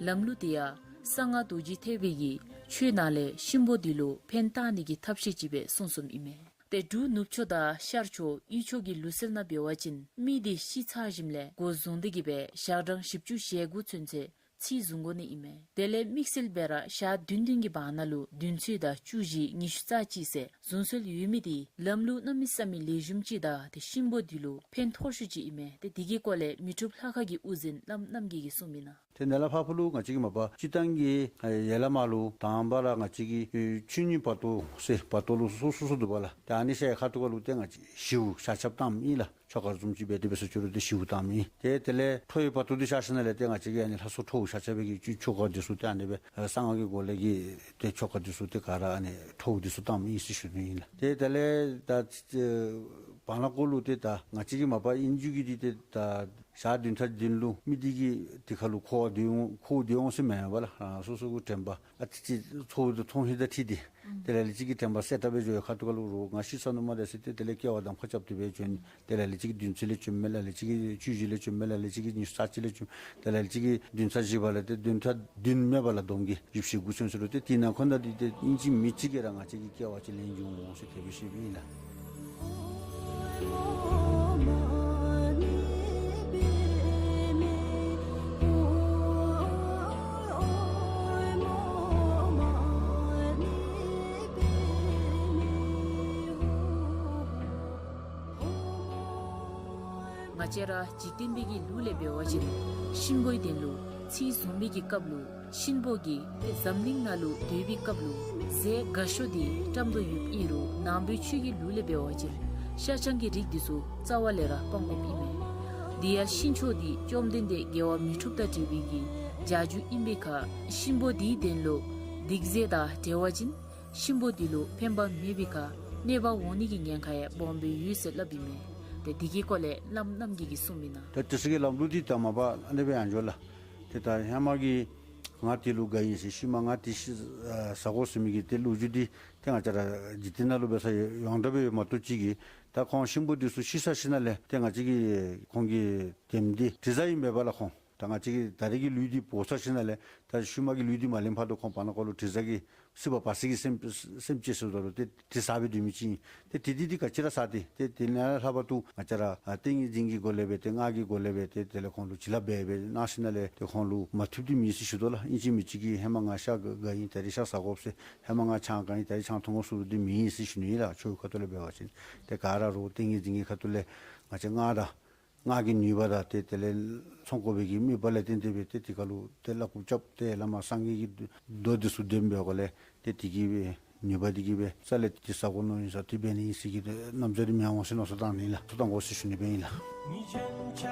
ལམ་ལུགས་དེ་ཡང་གསང་སྔགས་རྡོ་རྗེ་ཐེག་པའི་གི་ཆོས་ནང་ལས་གཤིན་པོ་འདི་ལུ་ཕན་བཏགས་ནི་གི་ཐབས་ཤེས་ཅིག་སྦེ་གསུངས་གསུངསམ་ཨིན་མས། ཏེ་འབྲུག་ནུབ་ཕྱོགས་དང་ཤར་ཕྱོགས་དབུས་ཕྱོགས་ཀྱི་ལུགས་སྲོལ་ནང་འབད་བ་ཅིན་མི་དེ་ཤི་ཚར་ཞིནམ་ལས་འགོ་བཟུང་སྟེ་གི་སྦེ་ཞག་གྲངས་བཞི་བཅུ་ཞེ་དགུ་ཚུན་ཚོད་ཚིགས་བཟུང་དགོ་ནི་ཨིན་མས། དེ་ལས་དམིགས་བསལ་སྦེ་ར་ཞག་བདུན་བདུན་གྱི་བར་ན་ལུ་བདུན་ཚོད་དང་བཅུ་བཞི་ཉི་ཤུ་རྩ་གཅིག་ཟེར་བཟུང་སྲོལ་ཡོད་མི་དེ་ལམ་ལུགས་གནམ་མེད་ས་མེད་ལེགས་ཤོམ་ཅིག་དང་ཏེ་གཤིན་པོ་འདི་ལུ་ཕན་ཐོགས་ཤོས་ཅིག་ཨིན་མས། ཏེ་དེ་གི་སྐོར་ལས་མི་འཁྲུགས་ལྷ་ཁང་གི་དབུ་འཛིན་བླམ་རྣམ་རྒྱལ་གྱིས་གསུངསམ་ཨིན་ན། ཏེ་ནཱ་ལས་ཕར་ཕུ་ལུ་ང་བཅས་ཀྱིས་མ་པ་སྤྱིར་བཏང་གི་ཡར་ལས་མར་ལུ་དང་པ་ར་ང་བཅས་ཀྱི་ཆུ་གཉིས་བར་དོ་ཟེར་བར་དོ་ལུ་སོ་སོ་སོ་འདུག་པ་ལགས། ཏེ་ཨ་ནི་ཤར་ཁ་ཐུག་ཁ་ལུ་ཏེ་ང་བཅས་ཞིའུ་ཤ་ཆབ་བཏངམ་ཨིན་ལགས། ཆོ་ག་བཟུམ་ཅིག་འབད་དེ་འབད་སོ་ཅི་རུང་ཏེ་ཞིའུ་བཏངམ་ཨིན། ཏེ་དེ་ལས་ཁྲོ་བོའི་བར་དོ་འདི་ཤར་ཞིནམ་ལས་ཏེ་ང་བཅས་ཀྱིས་ཨ་ནི་ལྷ་གསོལ་ཁྲོ་བོ་ཤ་ཆབ་འབད་གི་ཆོ་ཆོ་ག་འདི་ཚུ་ཏེ་ཨ་ནི་སྦེ་གསང་སྔགས་ཀྱི་སྒོ་ལས་ཀྱི་ཏེ་ཆོ་ག་འདི་ཚུ་ཏེ་ག་ར་ཨ་ནི་ཁྲོ་བོ་འདི་ཚུ་བཏངམ་ཨིན་ཟེར་ཞུ་ནི་ཨིན་ལགས། ཏེ་དེ་ལས་ད་བར་ན་གུ་ལུ་ཏེ་ད་ང་བཅས་ཀྱིས་མ་པ་ཨིན་རྒྱུ་གི་འདི་ཏེ་ད་ཞག་བདུན་ཕྲག་བདུན་ལུ་མི་འདི་གིས་དེ་ཁ་ལུ་འཁོར་བ་འདི་འོང་འཁོར་བ་འདི་འོང་ཟེར་མེན་པ་ལགས། སོ་སོ་གི་དྲན་པ་ཨ་ཙི་ཅིག་ཚོར་བ་འདི་མཐོང་ཧིང་དང་འཁྲིལ་ཏེ་དེ་ལས་ལས་ཅིག་གིས་དྲན་པ་གསལ་དྲགས་སྦེ་འགྱོ་ཡི། ཁ་ཐུག་ཁ་ལུ་རོགས་ང་ཤི་ཚར་ནུག་སྨ་རེ་ཟེར་ཏེ་དེ་ལས་སྐྱེ་བ་གདམ་ཁ་རྐྱབ་སྟེ་སྦེ་འགྱོ་ནི། དེ་ལས་ལས་ཅིག་གིས་བདུན་ཚོད་ལས་བྱོནམ་མས་ལགས། ལས་ཅིག་གིས་བཅུ་བཞི་ལས་བྱོནམ་མས་ལགས། ལས་ཅིག་གིས་ཉི་ཤུ་རྩ་གཅིག་ལས་བྱོནམ། དེ་ལས་ལས་ཅིག་གིས་བདུན་ཚར་བཞི་པ་ལས་ཏེ་བདུན་ཕྲག་བདུན་མེད་པ་ལགས། བསྡོམས་ཀྱིས་བཞི་བཅུ་ཞེ་དགུ་ཚུན་ཚོད་ལུ་ཏེ་དེ་ནང་འཁོད་ནང་འདི་ཏེ་ཨིན་ཅི་མིན་ཅི་གིས་ར་ང་བཅས་ཀྱིས་སྐྱེ་བ་ཅིག་ལེན་འོང་ཟེར་དེ་སྦེ་ཞུཝ་ཨིན་ལགས། ང་བཅས་ར་འཇིག་རྟེན་པའི་གི་ལུགས་ལས་འབད་བ་ཅིན་གཤིན་པོའི་དོན་ལུ་ཚིགས་བཟུང་མི་གི་སྐབས་ལུ་གཤིན་པོ་གིས་ཏེ་འཛམ་གླིང་ནང་ལུ་སྡོད་པའི་སྐབས་ལུ་ཟས་དགའ་ཤོས་འདི་བཀྲམ་དོ་ཡོདཔ་ཨིན་རུང་ནང་པའི་ཆོས་ཀྱི་ལུགས་ལས་འབད་བ་ཅིན་ཤ་ཆང་གི་རིགས་འདི་ཚུ་རྩ་བ་ལས་ར་སྤང་དགོཔ་ཨིན་མས། དེ་ཡང་གཤིན་ཆོས་འདི་བཅོམ་ལྡན་འདས་རྒྱལ་བ་མི་འཁྲུགས་དང་འབྲེལ་བའི་གི་བྱ་རྒྱུད་ཨིན་པའི་ཁར་གཤིན་པོ་འདིའི་དོན་ལུ་སྡིག་རྫས་དང་བྲལ་བ་ཅིན་ གཤིན་པོ་འདི་ལུ་ཕན་པ་མེད་པའི་ཁར་གནོད་པ་འོང་ནི་གི་ཉེན་ཁ་ཡང་སྦོམ་སྦེ་ཡོད་ཟེར་སླབ་ཨིན་མས། ཏེ་འདི་གི་སྐོར་ལས་བླམ་རྣམ་རྒྱལ་གྱིས་གསུངམ་ཨིན་ན། ད་དེ་ཚུ་གི་ལམ་ལུགས་འདི་ད་མ་པ་ཨ་ནི་སྦེ་ཡང་འགྱོ་ལགས། ཏེ་ད་ཧེ་མ་གི་ང་དེ་ལུ་དགའ་ཡི་ཟེར་ཤུལ་མ་ང་དེ་ཤི་ཨ་ཟ་དགོ་ཟེར་མི་གི་ཏེ་ལོ་རྒྱུས་འདི་ཏེ་ང་བཅས་ར་འཇིག་རྟེན་ནང་ལུ་འབད་ས་ཡོངས་གྲགས་སྦེ་ཡོད་མ་གཏོགས་ཅིག་གིས་ད་ཁོང་གཤིན་པོ་འདི་ཚུ་ཤི་ཚར་ཞིནམ་ལས་ཏེ་ང་བཅས་ཀྱིས་ཁོང་གི་དེམ་འདི་དྲི་བཟང་ཨིན་མས་པ་ལགས། ཁོང་ད་ང་བཅས་ཀྱིས་ད་རེས་ཀྱི་ལུས་འདི་བོར་ཚར་ཞིནམ་ལས་ད་ཤུལ་མ་གི་ལུས་འདི་མ་ལེན་བར་དུ་ཁོང་བར་ན་ཁོང་ལུ་དྲི་བཟང་གི་སྲིད་པ་བར་སྲིད་ཀྱི་སེམས་སེམས་ཅན་ཟེརཝ་ད་ལུ་ཏེ་དྲི་ཟ་སྦེ་སྡོད་མི་ཅིག་ཨིན། ཏེ་དེ་འདི་འདི་ག་ཅི་ར་ཟ་སྟེ་ཏེ་དེ་ནང་ལྷག་པར་དུ་ང་བཅས་ར་ཨ་ཏིང་ངེ་འཛིན་གྱི་སྒོ་ལས་སྦེ་ཏེ་སྔགས་ཀྱི་སྒོ་ལས་སྦེ་ཏེ་དེ་ལས་ཁོང་ལུ་བྱིན་རླབས་འབད་སྦེ་གནང་ཞིནམ་ལས་ཏེ་ཁོང་ལུ་མ་ཐུབ་འདི་མེད་ཟེར་ཞུ་དོ་ལགས། ཨིན་ཅི་མིན་ཅི་གིས་ཧེ་མ་ང་ཤ་དགའ་ཡི་ད་རེས་ཤ་ཟ་དགོ་ཟེར་ཧེ་མ་ང་ཆང་དགའ་ཡི་ད་རེས་ཆང་འཐུང་དགོ་ཟེར་འདི་མེད་ཟེར་ཞུ་ནི་ཨིན་ལགས། ཆོས་ཁ་ཐུག་ལས་འབད་བ་ཅིན་ཏེ་ག་ར་རོགས་ཏིང་ངེ་འཛིན་གྱི་ཁ་ཐུག་ལས་ང་བཅས་སྔགས་དང་སྔགས་ཀྱི་ནུས་པ་དང་ཏེ་དེ་ལས་ཚོང་ཁོ་པའི་གི་མོས་པ་ལས་བརྟེན་ཏེ་སྦེ་ཏེ་དེ་ཁར་ལུ་ཏེ་བླ་གུ་རྐྱབ་སྟེ་བླ་མ་སངས་རྒྱས་ཀྱི་མདོ་འདི་ཚུ་འདོན་པའི་སྒོ་ལས་ཏེ་དེ་གི་སྦེ་ནུས་པ་འདི་གིས་སྦེ་རྩ་ལས་ཏེ་ཟ་དགོ་མནོ་ཡི་ཟེར་ཏེ་འབད་ནི་ཨིན་ཟེར་གྱི་རྣམ་ཅོ་འདི་མི་ཡང་འོང་ཟེར་མནོ་བསམ་བཏང་ནི་ལགས། བསམ་བཏང་དགོ་ཟེར་ཞུ་ནི་སྦེ་ཨིན་ལགས།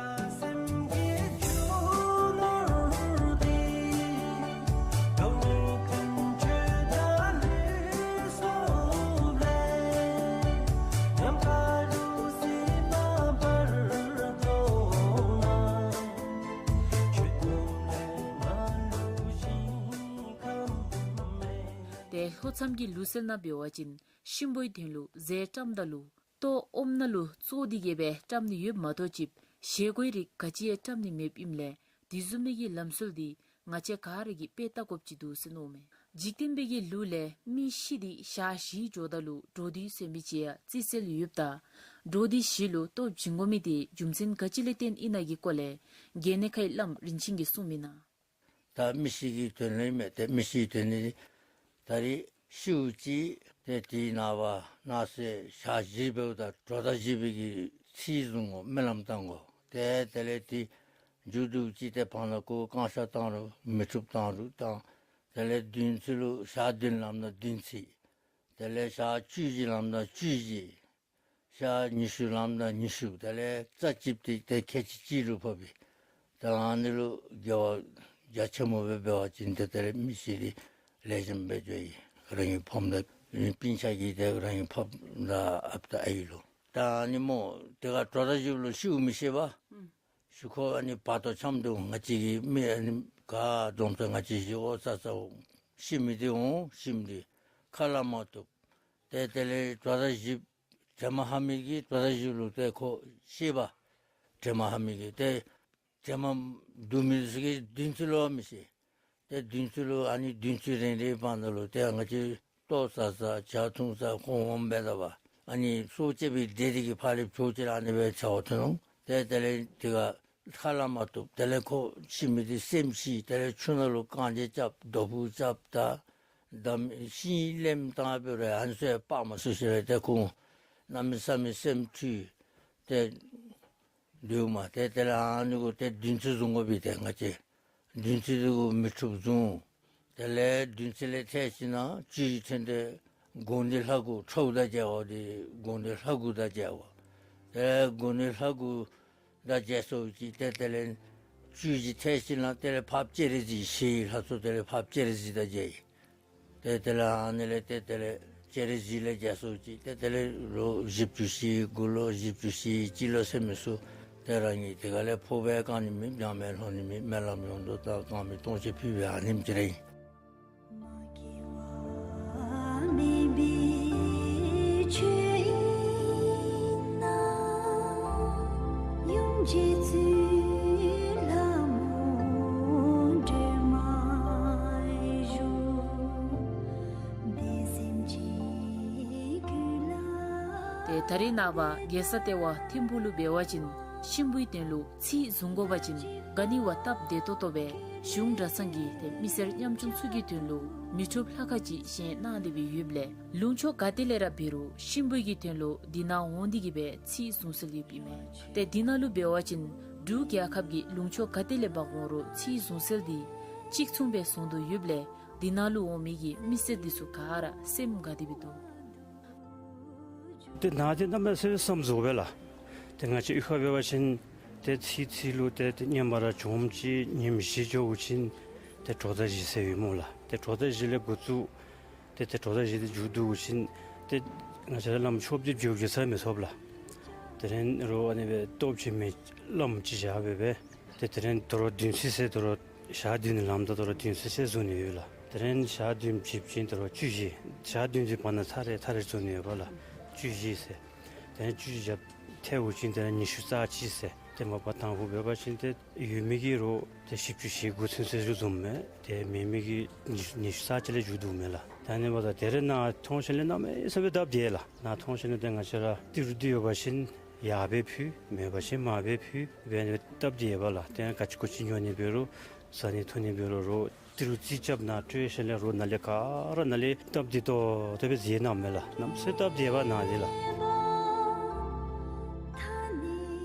ཏེ་ལྷོ་མཚམས་ཀྱི་ལུགས་སྲོལ་ནང་འབད་བ་ཅིན་གཤིན་པོའི་དོན་ལུ་རྫས་བཀྲམ་ད་ལུ་ལྟོ་ཨོམ་ནང་ལུ་བཙོ་སྟེ་གི་སྦེ་བཀྲམ་ནི་ཡོདཔ་མ་གཏོགས་ཅིག་བཞེས་སྒོའི་རིགས་ག་ཅི་ཡང་བཀྲམ་ནི་མེདཔ་ཨིནམ་ལས་དེ་བཟུམ་མའི་གི་ལམ་སྲོལ་འདི་ང་བཅས་ག་ར་གིས་དཔེ་བལྟ་དགོཔ་ཅིག་འདུག་ཟེར་མནོཝ་མས། འཇིག་རྟེན་པའི་གི་ལུགས་ལས་མི་ཤི་སྟེ་ཞག་བཞི་འགྱོཝ་ད་ལུ་འགྲོ་དུས་ཟེར་མི་ཅིག་ཡང་བརྩི་སྲོལ་ཡོདཔ་ད་འགྲོ་དུས་བཞི་ལུ་ལྟོ་བྱིན་དགོ་མི་འདི་རྒྱུ་མཚན་ག་ཅི་ལས་བརྟེན་ཨིན་ན་གི་སྐོར་ལས་རྒན་ནེ་ཁའི་བླམ་རིན་ཆེན་གྱིས་གསུངམ་ཨིན་ན། ད་མི་ཤི་གི་དོན་ལས་མེད་ཏེ་མི་ཤི་དོན་ནི་ད་རེས་ཤིཝ་ཅིག་ཏེ་དེའི་ནངས་པ་གནངས་ཚེ་ཞག་བཞི་འབདཝ་ད་གྲོ་དང་བཞི་པའི་གི་ཚིག་བཟུང་དགོ་སྨོན་ལམ་བཏང་དགོ། ཏེ་དེ་ལས་དེ་མཇུག་བསྡུཝ་ཅིག་ཏེ་བར་ན་ཁོ་བསྐང་བཤགས་བཏང་རུང་མི་འཁྲུགས་བཏང་རུང་བཏང་། དེ་ལས་བདུན་ཚིགས་ལུ་ཞག་བདུན་ལངམ་ད་བདུན་ཚིགས། དེ་ལས་ཞག་བཅུ་བཞི་ལངམ་ད་བཅུ་བཞི། ཞག་ཉི་ཤུ་ལངམ་ད་ཉི་ཤུ། དེ་ལས་རྩ་གཅིགཔ་ཏེ་ཏེ་ཁལ་གཅིག་གཅིག་ལུ་ཕབ་ཨིན། ད་ཨ་ནི་ལུ་དགེ་བ་རྒྱ་ཆེན་མོ་སྦེ་འབད་བ་ཅིན་ཏེ་དེ་ལས་མི་ཤི་འདི་ལེགས་ཤོམ་སྦེ་འགྱོ་ཡི། རང་གི་ཕམ་དང་སྤུན་ཆ་གི་ཏེ་རང་གི་ཕམ་དང་ཨཔ་དང་ཨའི་ལུ། ད་ཨ་ནི་སྨོ་ཏེ་ག་གྲོ་དང་བཞི་པ་ལུ་ཤིཝ་མི་ཤེས་པས། ཤུལ་ཁོ་ཨ་ནི་བར་དོ་འཁྱམས་འདུག། ང་བཅས་ཀྱི་མི་ཨ་ནི་ག་འཛོམས་ས་ང་བཅས་ཤི་འོང་ས་ས་འོང་། ཤི་མི་འདི་འོང་ཤི་མི་འདི་ཁ་སླབ་མ་བཏུབ། ཏེ་དེ་ལས་གྲོ་དང་བཞི་པ་དྲན་མ་ཧ་མི་གིས་གྲོ་དང་བཞི་པ་ལུ་ཏེ་ཁོ་ཤེས་པས། དྲན་མ་ཧ་མི་གིས་ཏེ་དྲན་མ་འདུག་མི་ཚུ་གིས་བདུན་ཚིགས་ལུ་མི་ཤེས། ཏེ་བདུན་ཚིགས་ལུ་ཨ་ནི་བདུན་ཚིགས་རེ་རེ་བར་ན་ལུ་ཏེ་ང་བཅས་ལྟོ་ཟ་ས་ཇ་འཐུང་ས་ཁོང་འོངམ་སྦེ་ད་པ། ཨ་ནི་སྲོག་བཅད་པའི་སྡེ་འདི་གིས་ཕར་ལས་ཕྱོགས་གཅིག་ལས་ཨ་ནི་སྦེ་འཚོལ་བར་འཐོན་འོང་། ཏེ་དེ་ལས་དེ་ག་ཁ་སླབ་མ་བཏུབ། དེ་ལས་ཁོ་ཤི་མི་འདི་སེམས་ཤི། དེ་ལས་ཆུ་ནང་ལུ་རྐང་རྗེས་རྐྱབ་རྡོ་ཕུ་རྐྱབ་ད་དམ་ཤིང་ལེམ་བཏང་སྦེ་ར་ཨ་ནི་ཚུ་ཡང་སྤར་མ་ཚུགས་ཞིནམ་ལས་ཏེ་ཁོང་གནམ་མེད་ས་མེད་སེམས་འཁྲུལ་ཏེ་སྡོདཔ་མས། ཏེ་དེ་ལས་ཨ་ནི་གུ་ཏེ་བདུན་ཚིགས་བཟུང་དགོ་པས། ཏེ་ང་བཅས་བདུན་ཚིགས་འདི་གུ་མི་འཁྲུགས་བཟུང་། དེ་ལས་བདུན་ཚིགས་ལས་ཐལ་ཞིནམ་ལས་བཅུ་བཞི་ཐོན་ཏེ་དགོང་འདི་ལྷ་དགུ་ཁྲོ་བོ་དང་མཇལ་དགོ། ཏེ་དགོང་འདི་ལྷ་དགུ་དང་མཇལ་དགོ། ཏེ་དགོང་འདི་ལྷ་དགུ་དང་མཇལ་སོང་ཅིག་ཏེ་དེ་ལས་བཅུ་བཞི་ཐལ་ཞིནམ་ལས་དེ་ལས་ཕར་སྤྱན་རས་གཟིགས་ཤི་ལྷ་ཚོགས་དེ་ལས་ཕར་སྤྱན་རས་གཟིགས་དང་མཇལ་ཡི། ཏེ་དེ་ལས་ཨ་ནི་ལས་ཏེ་དེ་ལས་སྤྱན་རས་གཟིགས་ལས་མཇལ་སོང་ཅིག་ཏེ་དེ་ལས་ལོ་བཞི་བཅུ་ཞིག་དགུ་ལོ་བཞི་བཅུ་ཞིག་སྤྱི་ལོ་ཟེར་མི་ཚུ་ཏེ་རང་གིས་དེ་ག་ལས་འཕོ་བ་བཀག་ནི་མེད། འབྱོན་མེད་ལྷོད་ནི་མེད། སྨོན་ལམ་ཡོངས་སུ་བཏབ་བསྐང་མི་སྟོང་ཆེན་ཕུལ་བའི་ཨ་ནེམ་ཅིག་ར་ཨིན། ཏེ་ད་རེས་ནངས་པ་རྒྱལ་ས་ལྟེ་བ་ཐིམ་ཕུག་ལུ་འབད་བ་ཅིན་གཤིན་པོའི་དོན་ལུ་ཚིགས་བཟུང་དགོ་པ་ཅིན་ག་ནི་བ་སྟབས་བདེ་ཏོག་ཏོ་སྦེ་གཞུང་གྲྭ་ཚང་གིས་ཏེ་མི་སེར་ཉམ་ཆུང་ཚུ་གི་དོན་ལུ་མི་འཁྲུགས་ལྷ་ཁང་ཅིག་བཞེངས་གནང་སྟེ་སྦེ་ཡོདཔ་ལས་ལུང་ཕྱོགས་ག་ཏེ་ལས་ར་འབད་རུང་གཤིན་པོའི་གི་དོན་ལུ་འདི་ནང་འོང་སྟེ་གི་སྦེ་ཚིགས་བཟུང་སྲོལ་ཡོདཔ་ཨིན་མས། ཏེ་འདི་ནང་ལུ་འབད་བ་ཅིན་འབྲུག་རྒྱལ་ཁབ་ཀྱི་ལུང་ཕྱོགས་ག་ཏེ་ལས་འབག་འོང་རུང་ཚིགས་བཟུང་སྲོལ་འདི་གཅིག་མཚུངས་སྦེ་བཟུང་དོ་ཡོདཔ་ལས་འདི་ནང་ལུ་འོང་མི་གི་མི་སེར་འདི་ཚུ་ག་ར་སེམས་དགའ་སྟེ་སྦེ་འདུག། ཏེ་ནཱ་འདི་གནམ་མེད་ས་མེད་བསམ་རྫོགས་པས་ལགས། ཏེ་ང་བཅས་གཡུས་ཁར་འབད་བ་ཅིན་ཏེ་ཚིགས་ཚིགས་ལུ་ཏེ་ཏེ་ཉིནམ་ར་བྱོནམ་ཅིག་ཉིནམ་བཞི་འགྱོ་བ་ཅིན་ཏེ་གྲོ་དང་བཞི་ཟེར་ཡོད་སྨོ་ལགས། ཏེ་གྲོ་དང་བཞི་ལས་འགོ་བཙུགས་ ཏེ་ཏེ་དྲོ་ད་བཞེས་ཏེ་མཇུག་བསྡུ་ཞིནམ་ཏེ་ང་བཅས་ར་བླམ་ཆོསཔ་འདི་བྱོག་བྱོག་ས་མི་ཚུགས་ལགས། དེ་རིང་རོགས་ཨ་ནི་སྦེ་སྟོབས་ཆེ་མི་བླམ་ཅིག་བཞག་སྦེ་སྦེ་ཏེ་དེ་རིང་དོ་རུང་བདུན་ཚིགས་ཟེར་དོ་རུང་ཞག་བདུན་ལངམ་ད་དོ་རུང་བདུན་ཚིགས་ཟེར་བཟོ་ནི་ཡོད་ལགས། དེ་རིང་ཞག་བདུན་བྱིན་ཞིནམ་དོ་རུང་བཅུ་བཞི། ཞག་བདུན་གྱི་བར་ན་ཚར་རེ་ཚར་རེ་བཟོ་ནི་ཡོདཔ་ལགས། བཅུ་བཞི་ཟེར། དེ་རིང་བཅུ་བཞི་བརྒྱབ་ཐལཝ་ཅིག་དེ་རིང་ཉི་ཤུ་རྩ་གཅིག་ཟེར། ཏེ་མ་པ་དང་ཕུ་འབད་བ་ཅིན་ཏེ་ཡོད་མི་གིས་རོགས་ཏེ་བཞི་བཅུ་ཞེ་དགུ་ཚུན་ཚོད་བཟུམ་མས། ཏེ་མེད་མི་གིས་ཉི་ཉི་ཤུ་རྩ་གཅིག་ལས་མཇུག་བསྡུཝ་མས་ལགས། ད་ཨ་ནི་འབདཝ་ད་དེ་རིང་ནཱ་མཐོང་ཞིནམ་ལས་གནམ་མེད་ས་མེད་སྟབས་བདེ་ལགས། ནཱ་མཐོང་ཞིནམ་ལས་ཏེ་ང་བཅས་ར་ཏི་རུ་འདི་ཡོད་པ་ཅིན་ཡར་སྦེ་ཕུལ། མེད་པ་ཅིན་མར་སྦེ་ཕུལ་འབད་ནི་སྟབས་བདེ་བས་ལགས། ཏེ་ག་ཅི་གོ་ཅི་ཉོ་ནི་འབད་རུང་བཟའ་ནི་འཐུང་ནི་འབད་རུང་རོགས་ཏི་རུ་རྩིས་རྐྱབ་ནང་སྤྲོད་ཞིནམ་ལས་རོགས་ནཱ་ལས་ག་ར་ནཱ་ལས་སྟབས་བདེ་ཏོག་ཏོ་སྦེ་མཛད་གནངམ་མས་ལགས། གནམ་མེད་ས་མེད་སྟབས་བདེ་བས་ནཱ་འདི་ལགས།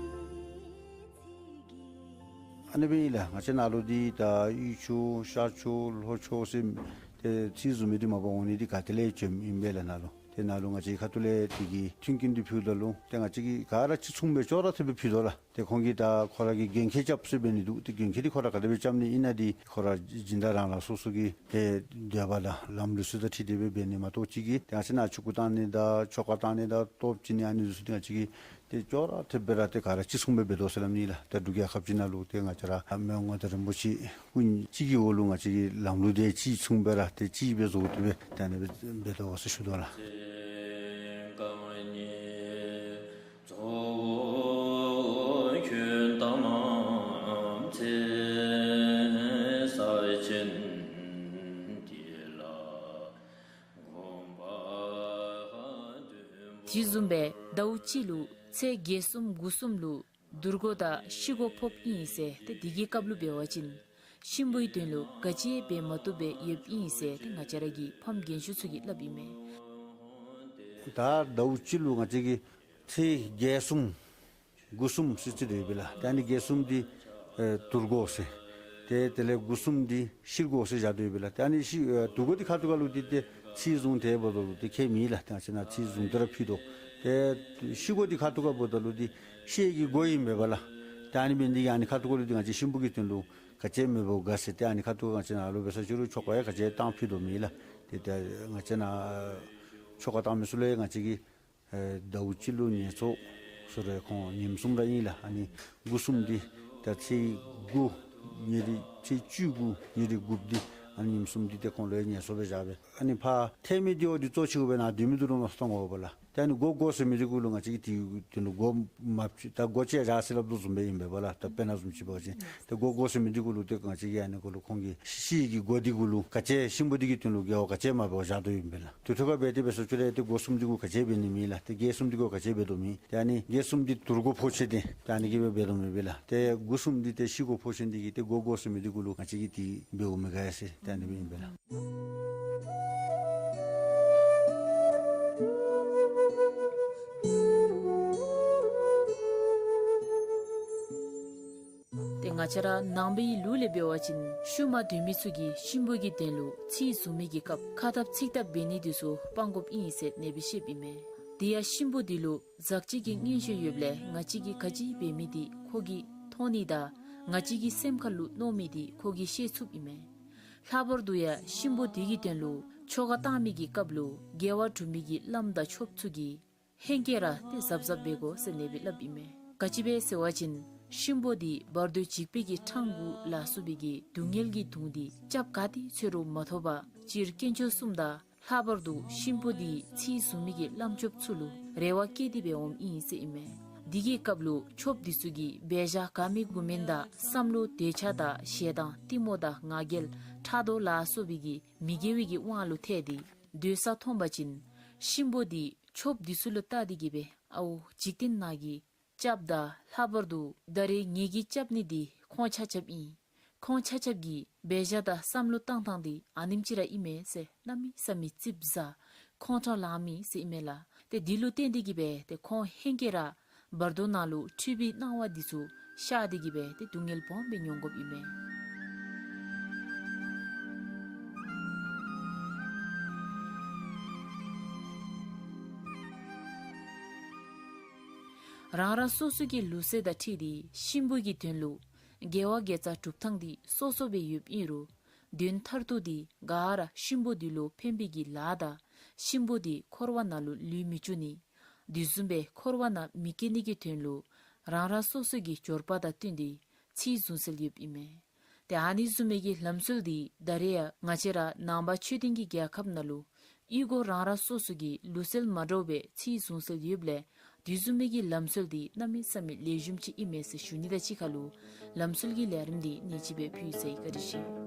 ཨ་ནི་སྦེ་ཨིན་ལགས། ང་བཅས་ནཱ་ལུ་འདི་ད་དབུས་ཆོས་ཤར་ཆོས་ལྷོ་ཆོས་ཟེར་ཏེ་ཚིག་བཟུམ་སྦེ་འདི་མ་པ་འོང་ནི་འདི་ག་ཏེ་ལས་བྱོནམ་ཨིན་པས་ལགས། ནཱ་ལུ་ཏེ་ནཱ་ལུ་ང་བཅས་ཁ་ཐུག་ལས་དེ་གི་མཐུན་རྐྱེན་འདི་ཕུལཝ་ད་ལུ་ཏེ་ང་བཅས་ཀྱིས་ག་ར་གཅིག་མཚུངས་སྦེ་ཅོག་ར་འཐདཔ་སྦེ་ཕུལ་དོ་ལགས། ཏེ་ཁོང་གིས་ད་ཁོ་ར་གིས་འགན་འཁྱེར་རྐྱབ་ཟེར་འབད་ནི་འདུག། ཏེ་འགན་འཁྱེར་འདི་ཁོ་ར་ག་དེ་སྦེ་རྐྱབ་ནི་ཨིན་ན་འདི་ཁོ་ར་སྦྱིན་བདག་རང་རང་སོ་སོ་གི་ཏེ་འདོད་པ་དང་ལམ་ལུགས་སྲོལ་དང་འཁྲིལ་ཏེ་སྦེ་འབད་ནི་མ་གཏོགས་གཅིག་གིས་ཏེ་ང་བཅས་ནཱ་ཆོ་ག་བཏང་ནི་དང་ཆོ་ག་བཏང་ནི་དང་སྟོབས་བྱིན་ནི་ཨ་ནི་ཚུ་འདི་ང་བཅས་ཀྱིས་ཏེ་ཅོག་ར་འཐདཔ་སྦེ་ར་ཏེ་ག་ར་གཅིག་མཚུངས་སྦེ་འབད་དོ་ཟེར་སླབ་ནི་ལགས། ཏེ་འབྲུག་རྒྱལ་ཁབ་ཅིག་ནང་ལུ་ཏེ་ང་བཅས་ར་མི་དབང་མངའ་བདག་རིན་པོ་ཆེ་སྐུ་གཅིག་གི་འོག་ལུ་ང་བཅས་ཀྱི་ལམ་ལུགས་འདི་གཅིག་མཚུངས་སྦེ་ར་ཏེ་གཅིག་སྦེ་བཟོ་སྟེ་སྦེ་ཏེ་ཨ་ནི་སྦེ་འབད་དོ་ཟེར་ཞུ་དོ་ལགས། དེ་བཟུམ་སྦེ་ཟླཝ་གཅིག་ལུ་ཚེས་བརྒྱད་གསུམ་དགུ་གསུམ་ལུ་དུར་སྒོ་དང་ཤི་སྒོ་ཕོགཔ་ཨིན་ཟེར། ཏེ་དེ་གི་སྐབས་ལུ་འབད་བ་ཅིན་གཤིན་པོའི་དོན་ལུ་ག་ཅི་འབད་མ་བཏུབ་སྦེ་ཡོདཔ་ཨིན་ཟེར་ཏེ་ང་བཅས་ར་གི་ཕམ་རྒན་ཤོས་ཚུ་གིས་སླབ་ཨིན་མས། ད་ཟླཝ་གཅིག་ལུ་ང་བཅས་ཀྱིས་ཚེས་བརྒྱད་གསུམ་དགུ་གསུམ་ཟེར་རྩིས་དོ་ཡོདཔ་ལགས། ཏེ་ཨ་ནི་བརྒྱད་གསུམ་འདི་ཨེ་དུར་སྒོ་ཟེར། ཏེ་དེ་ལས་དགུ་གསུམ་འདི་ཤི་སྒོ་ཟེར་བཞག་དོ་ཡོདཔ་ལགས། ཏེ་ཨ་ནི་ཤི་ཨེ་དུར་སྒོ་འདི་ཁ་ཐུག་ཁ་ལུ་འདི་ཏེ་ཚིག་བཟུང་སྟེ་འབདཝ་ད་ལུ་ཏེ་ཁྱད་མེད་ལགས། ཏེ་ང་བཅས་ནཱ་ཚིག་བཟུང་སྟེ་ར་ཕུལ་དོ། ཏེ་ཤི་སྒོ་འདི་ཁ་ཐུག་ཁ་འབདཝ་ད་ལུ་འདི་ཤི་ཡི་གི་སྒོ་ཨིན་མས་པ་ལགས། ཏེ་ཨ་ནི་འབད་ནི་འདི་གིས་ཨ་ནི་ཁ་ཐུག་ཁ་ལུ་འདི་ང་བཅས་གཤིན་པོ་གི་དོན་ལུ་ག་ཅི་མེདཔ་འོང་ག་ཟེར་ཏེ་ཨ་ནི་ཁ་ཐུག་ཁ་ང་བཅས་ནཱ་ལུ་འབད་ས་ཅིག་རུང་ཆོ་ག་ཡང་ག་ཅི་བཏང་ཕུལ་དོ་མེད་ལགས། ཏེ་ད་ང་བཅས་ནཱ་ཆོ་ག་བཏང་མི་ཚུ་ལུ་ཡང་ང་བཅས་ཀྱིས་ཨེ་ཟླཝ་གཅིག་ལུ་ཉེས་གསོག་ཟེར་རུང་ཁོང་ཉིནམ་གསུམ་ར་ཨིན་ལགས། ཨ་ནི་དགུ་གསུམ་འདི་ད་ཚེས་དགུ་ཉེར་ཚེས་བཅུ་དགུ་ཉེར་དགུ་འདི་ཨ་ནི་ཉིནམ་གསུམ་འདི་ཏེ་ཁོང་ལུ་ཡང་ཉེས་གསོག་སྦེ་བཞག་སྦེ་ཨ་ནི་ཕར་ཐལ་མི་འདི་འོ་འདི་གཙོ་ཆེ་བའི་ནང་སྡོད་མི་འདི་ལུ་མ་གཏོགས་འོང་པ་ལགས། ཏེ་ཨ་ནི་སྒོ་སྒོ་ཟེར་མི་འདི་གུ་ལུ་ང་བཅས་ཀྱིས་དེ་དོན་ལུ་སྒོ་མ་ཕྱེ་ད་སྒོ་ཕྱེ་བཞག་ཟེར་སླབ་དོ་བཟུམ་སྦེ་ཨིན་པས་པ་ལགས། ད་དཔེར་ན་བཟུམ་ཅིག་འབད་བ་ཅིན་ཏེ་སྒོ་སྒོ་ཟེར་མི་འདི་གུ་ལུ་ཏེ་ང་བཅས་ཀྱིས་ཨ་ནི་གུ་ལུ་ཁོང་གི་ཤི་ཡི་གི་སྒོ་འདི་གུ་ལུ་ག་ཅི་གཤིན་པོ་འདི་གི་དོན་ལུ་དགེ་བ་ག་ཅི་མ་འབད་བཞག་དོ་ཨིན་པས་ལགས། དེ་འཕྲོ་ཁར་འབད་དེ་འབད་ས་ཅིག་རུང་ཏེ་སྒོ་གསུམ་འདི་གུ་ག་ཅི་འབད་ནི་མེད་ལགས། ཏེ་བརྒྱད་གསུམ་འདི་གུ་ག་ཅི་འབད་དོ་མེད། ཏེ་ཨ་ནི་བརྒྱད་གསུམ་འདི་དུར་སྒོ་ཕོག་ཅི་ཏེ་ཏེ་ཨ་ནི་གིས་འབད་འབད་དོ་མེད་པས་ལགས། ཏེ་དགུ་གསུམ་འདི་ཏེ་ཤི་སྒོ་ཕོག་ཅི་འདི་གིས་ཏེ་སྒོ་སྒོ་ཟེར་མི་འདི་གུ་ལུ་ང་བཅས་ཀྱིས་ཏེ་འབདཝ་མེད་ག་ཡ་ཟེར་ཏེ་ཨ་ནི་སྦེ་ཨིན་པས་ལགས། ཏེ་ང་བཅས་ར་ནང་པའི་ལུགས་ལས་འབད་བ་ཅིན་ཤུལ་མ་སྡོད་མི་ཚུ་གིས་གཤིན་པོ་གི་དོན་ལུ་ཚིག་བཟུང་མི་གི་སྐབས་ཁ་བཏབ་ཚིག་བཏབ་འབད་ནི་འདི་ཚུ་སྤང་དགོཔ་ཨིན་ཟེར་ཨ་ནི་སྦེ་བཤདཔ་ཨིན་མས། དེ་ཡང་གཤིན་པོ་འདི་ལུ་ཟག་བཅས་ཀྱི་མངོན་ཤེས་ཡོདཔ་ལས་ང་བཅས་ཀྱིས་ག་ཅི་འབད་མི་འདི་ཁོ་གིས་མཐོང་ནི་དང་ང་བཅས་ཀྱི་སེམས་ཁ་ལུ་མནོ་མི་འདི་ཁོ་གིས་ཤེས་ཚུགསཔ་ཨིན་མས། ལྷག་པར་དུ་ཡང་གཤིན་པོ་འདི་གི་དོན་ལུ་ཆོ་ག་བཏང་མི་གི་སྐབས་ལུ་དགེ་བ་སྒྲུབ་མི་གི་བླམ་དང་ཆོསཔ་ཚུ་གིས་ཧེང་སྐལ་ར་ཏེ་གཟབ་གཟབ་འབད་དགོ་ཟེར་ཨ་ནི་སྦེ་སླབ་ཨིན་མས། ག་ཅི་སྦེ་ཟེར་བ་ཅིན་གཤིན་པོ་འདི་བར་དོ་འཇིགས་པའི་གི་འཕྲང་དགུ་ལ་སོགས་པའི་གི་སྡུག་བསྔལ་གྱི་དུང་འདི་སྐྱབས་ག་ཏེ་འཚོལ་རུང་མ་ཐོབ་པར་སྤྱིར་དཀོན་མཆོག་གསུམ་དང་ལྷག་པར་དུ་གཤིན་པོ་འདི་ཚིག་བཟུང་མི་གི་བླམ་ཆོསཔ་ཚུ་ལུ་རེ་བ་བསྐྱེད་དེ་སྦེ་འོངམ་ཨིན་ཟེར་ཨིན་མས། འདི་གི་སྐབས་ལུ་ཆོསཔ་འདི་ཚུ་གིས་འབད་བཞག་ག་མེད་གུ་མེད་དང་བསམ་བློ་འདོད་ཆགས་དང་ཞེ་སྡང་གཏི་མུག་དང་ང་རྒྱལ་ཕྲག་དོག་ལ་སོགས་པའི་གི་མི་དགེ་བའི་གི་དབང་ལུ་ཐལ་ཏེ་སྡོད་ས་མཐོང་པ་ཅིན་གཤིན་པོ་འདི་ཆོསཔ་འདི་ཚུ་ལུ་བལྟ་སྟེ་གི་སྦེ་ཨའོ་འཇིག་རྟེན་ནང་གི་སྐྱབས་དང་ལྷག་པར་དུ་ད་རེས་ངེ་གི་སྐྱབས་ནི་འདི་ཁོང་ཆ་ཁྱབ་ཨིན། ཁོང་ཆ་ཁྱབ་ཀྱི་འབད་བཞག་དང་བསམ་བློ་བཏང་ཐངས་འདི་ཨ་ནེམ་ཅིག་ར་ཨིན་མས་ཟེར་གནམ་མེད་ས་མེད་ཙིགཔ་ཟ་ཁོང་ཁྲོ་ལང་མི་ཟེར་ཨིན་མས་ལགས། ཏེ་འདི་ལུ་བརྟེན་ཏེ་གི་སྦེ་ཏེ་ཁོང་ཧེང་སྐལ་ར་བར་དོ་ནང་ལུ་འཁྲུལ་པའི་སྣང་བ་འདི་ཚུ་ཤར་ཏེ་གི་སྦེ་ཏེ་སྡུག་བསྔལ་སྦོམ་སྦེ་མྱོང་དགོཔ་ཨིན་མས། རང་རང་སོ་སོ་གི་ལུགས་སྲོལ་དང་འཁྲིལ་ཏེ་གཤིན་པོ་གི་དོན་ལུ་དགེ་བ་དགེ་རྩ་སྒྲུབ་ཐངས་འདི་སོ་སོ་སྦེ་ཡོདཔ་ཨིན་རུང་ དོན་མཐར་ཐུག་འདི་ག་ར་གཤིན་པོ་འདི་ལུ་ཕན་པའི་གི་ལཱ་དང་གཤིན་པོ་འདི་འཁོར་བ་ནང་ལུ་ལུས་མི་བཅུག་ནི། དེ་བཟུམ་སྦེ་འཁོར་བ་ནང་མི་སྐྱེ་ནི་གི་དོན་ལུ་རང་རང་སོ་སོ་གི་འབྱོར་པ་དང་བསྟུན་ཏེ་ཚིག་བཟུང་སྲོལ་ཡོདཔ་ཨིན་མས། ཏེ་ཨ་ནི་བཟུམ་མའི་གི་ལམ་སྲོལ་འདི་ད་རེས་ཡང་ང་བཅས་ར་ནང་པ་ཆོས་ལྡན་གྱི་རྒྱལ་ཁབ་ནང་ལུ་ཡུལ་གོ་རང་རང་སོ་སོ་གི་ལུགས་སྲོལ་མ་འདྲཝ་སྦེ་ཚིག་བཟུང་སྲོལ་ཡོདཔ་ལས་དེ་བཟུམ་མའི་གི་ལམ་སྲོལ་འདི་གནམ་མེད་ས་མེད་ལེགས་ཤོམ་ཅིག་ཨིན་མས་ཟེར་ཞུ་ནི་དང་གཅིག་ཁར་ལུ་ལམ་སྲོལ་གྱི་ལས་རིམ་འདི་ནེ་ཅིག་སྦེ་ཕུལ་ཡི་ཟེར་བཀའ་དྲིན་ཆེ།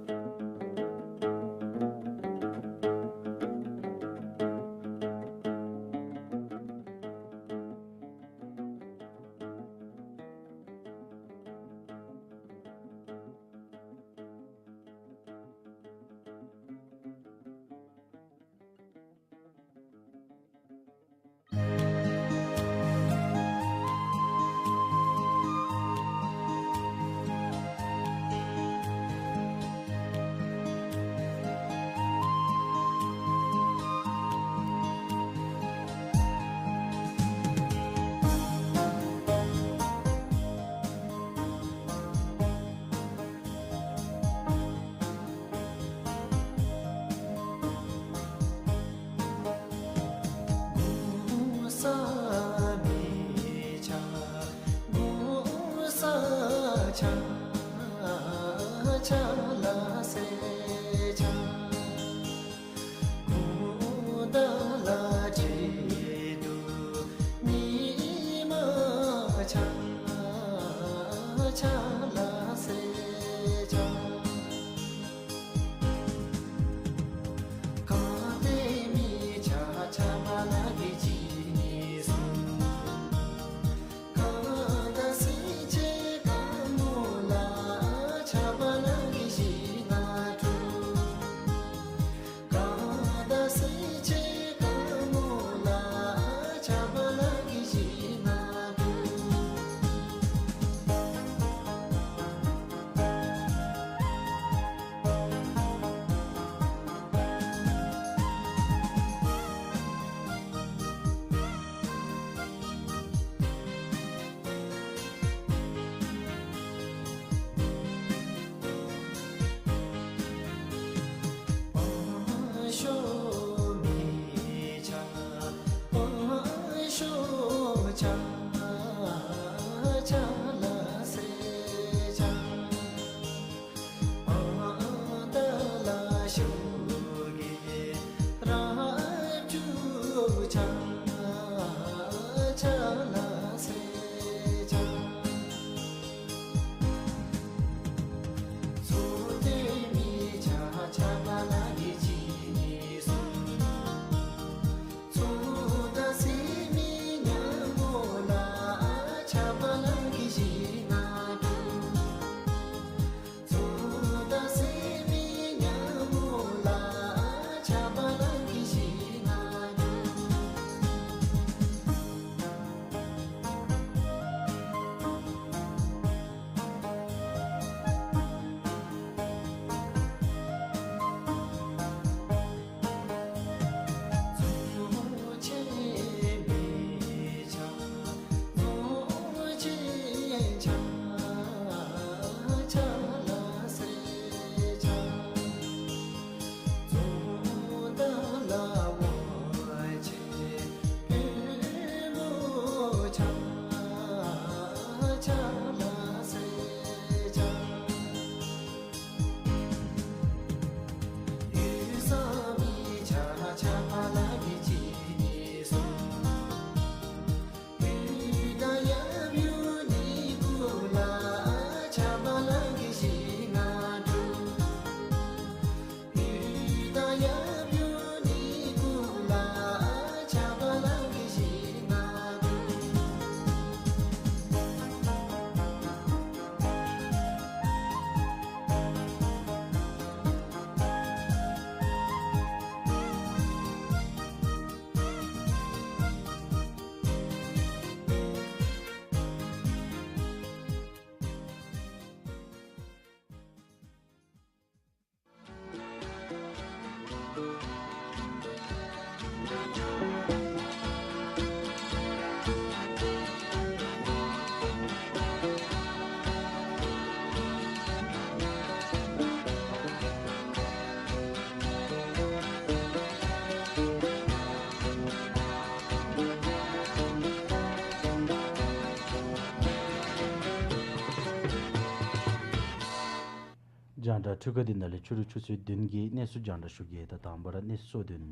རྒྱང་བསྒྲགས་འཕྲུལ་ཁང་འདི་ནང་ལས་ཕྱི་རུ་ཆུ་ཚོད་བདུན་གྱི་གནས་ཚུལ་རྒྱང་བསྒྲགས་ཞུ་གེ། ད་དང་པ་ར་གནས་ཚུལ་གཙོ་དོན།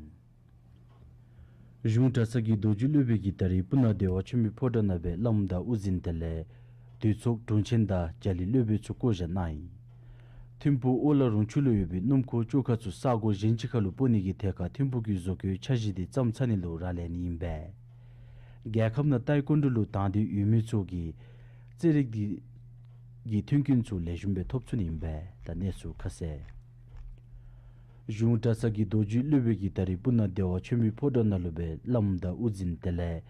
གཞུང་གྲྭ་ཚང་གི་རྡོ་རྗེ་སློབ་དཔོན་གྱིས་ད་རིས་སྤུ་ན་བདེ་བ་ཆེན་པོའི་ཕོ་བྲང་ནང་སྦེ་བླམ་དང་དབུ་འཛིན་དེ་ལས་འདུས་ཚོགས་དྲུང་ཆེན་དང་རྒྱ་གླིང་སློབ་དཔོན་ཚུ་བསྐོ་བཞག་གནང་ཡི། ཐིམ་ཕུག་ཨོ་ལ་རོང་ཆུ་ལུ་ཡོད་པའི་སྣུམ་འཁོར་བཅོ་ཁང་ཚུ་ས་གོ་གཞན་ཅིག་ཁར་ལུ་སྤོ་ནི་གི་ཐད་ཁར་ཐིམ་ཕུག་གི་བཟོ་བཀོད་འཆར་གཞི་འདི་བརྩམས་ཚར་ནི་ལུ་རག་ལས་ནི་ཨིན་པས། རྒྱལ་ཁབ་ནང་ཏའི་ཀོན་ཌོ་ལུ་དང་འདོད་ཡོད་མི་ཚུ་གིས་རྩེད་རིགས་འདི་གི་མཐུན་རྐྱེན་ཚུ་ལེགས་ཤོམ་སྦེ་ཐོབ་ཚུགས་ནི་ཨིན་པས། ད་གནས་ཚུལ་ཁ་གསལ། གཞུང་གྲྭ་ཚང་གི་རྡོ་རྗེ་སློབ་དཔོན་གྱིས་ད་རིས་སྤུ་ན་བདེ་བ་ཆེན་པོའི་ཕོ་བྲང་ནང་ལུ་སྦེ་བླམ་དང་དབུ་འཛིན་དེ་ལས་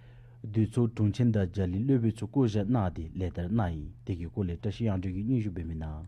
འདུས་ཚོགས་དྲུང་ཆེན་དང་རྒྱ་གླིང་སློབ་དཔོན་ཚུ་བསྐོ་བཞག་གནང་སྟེ་ལེགས་བསྟར་གནང་ཡི། དེ་གི་སྐོར་ལས་བཀྲ་ཤིས་དབྱངས་སྒྲོན་གྱིས་སྙན་ཞུ་འབད་མི་ནང་།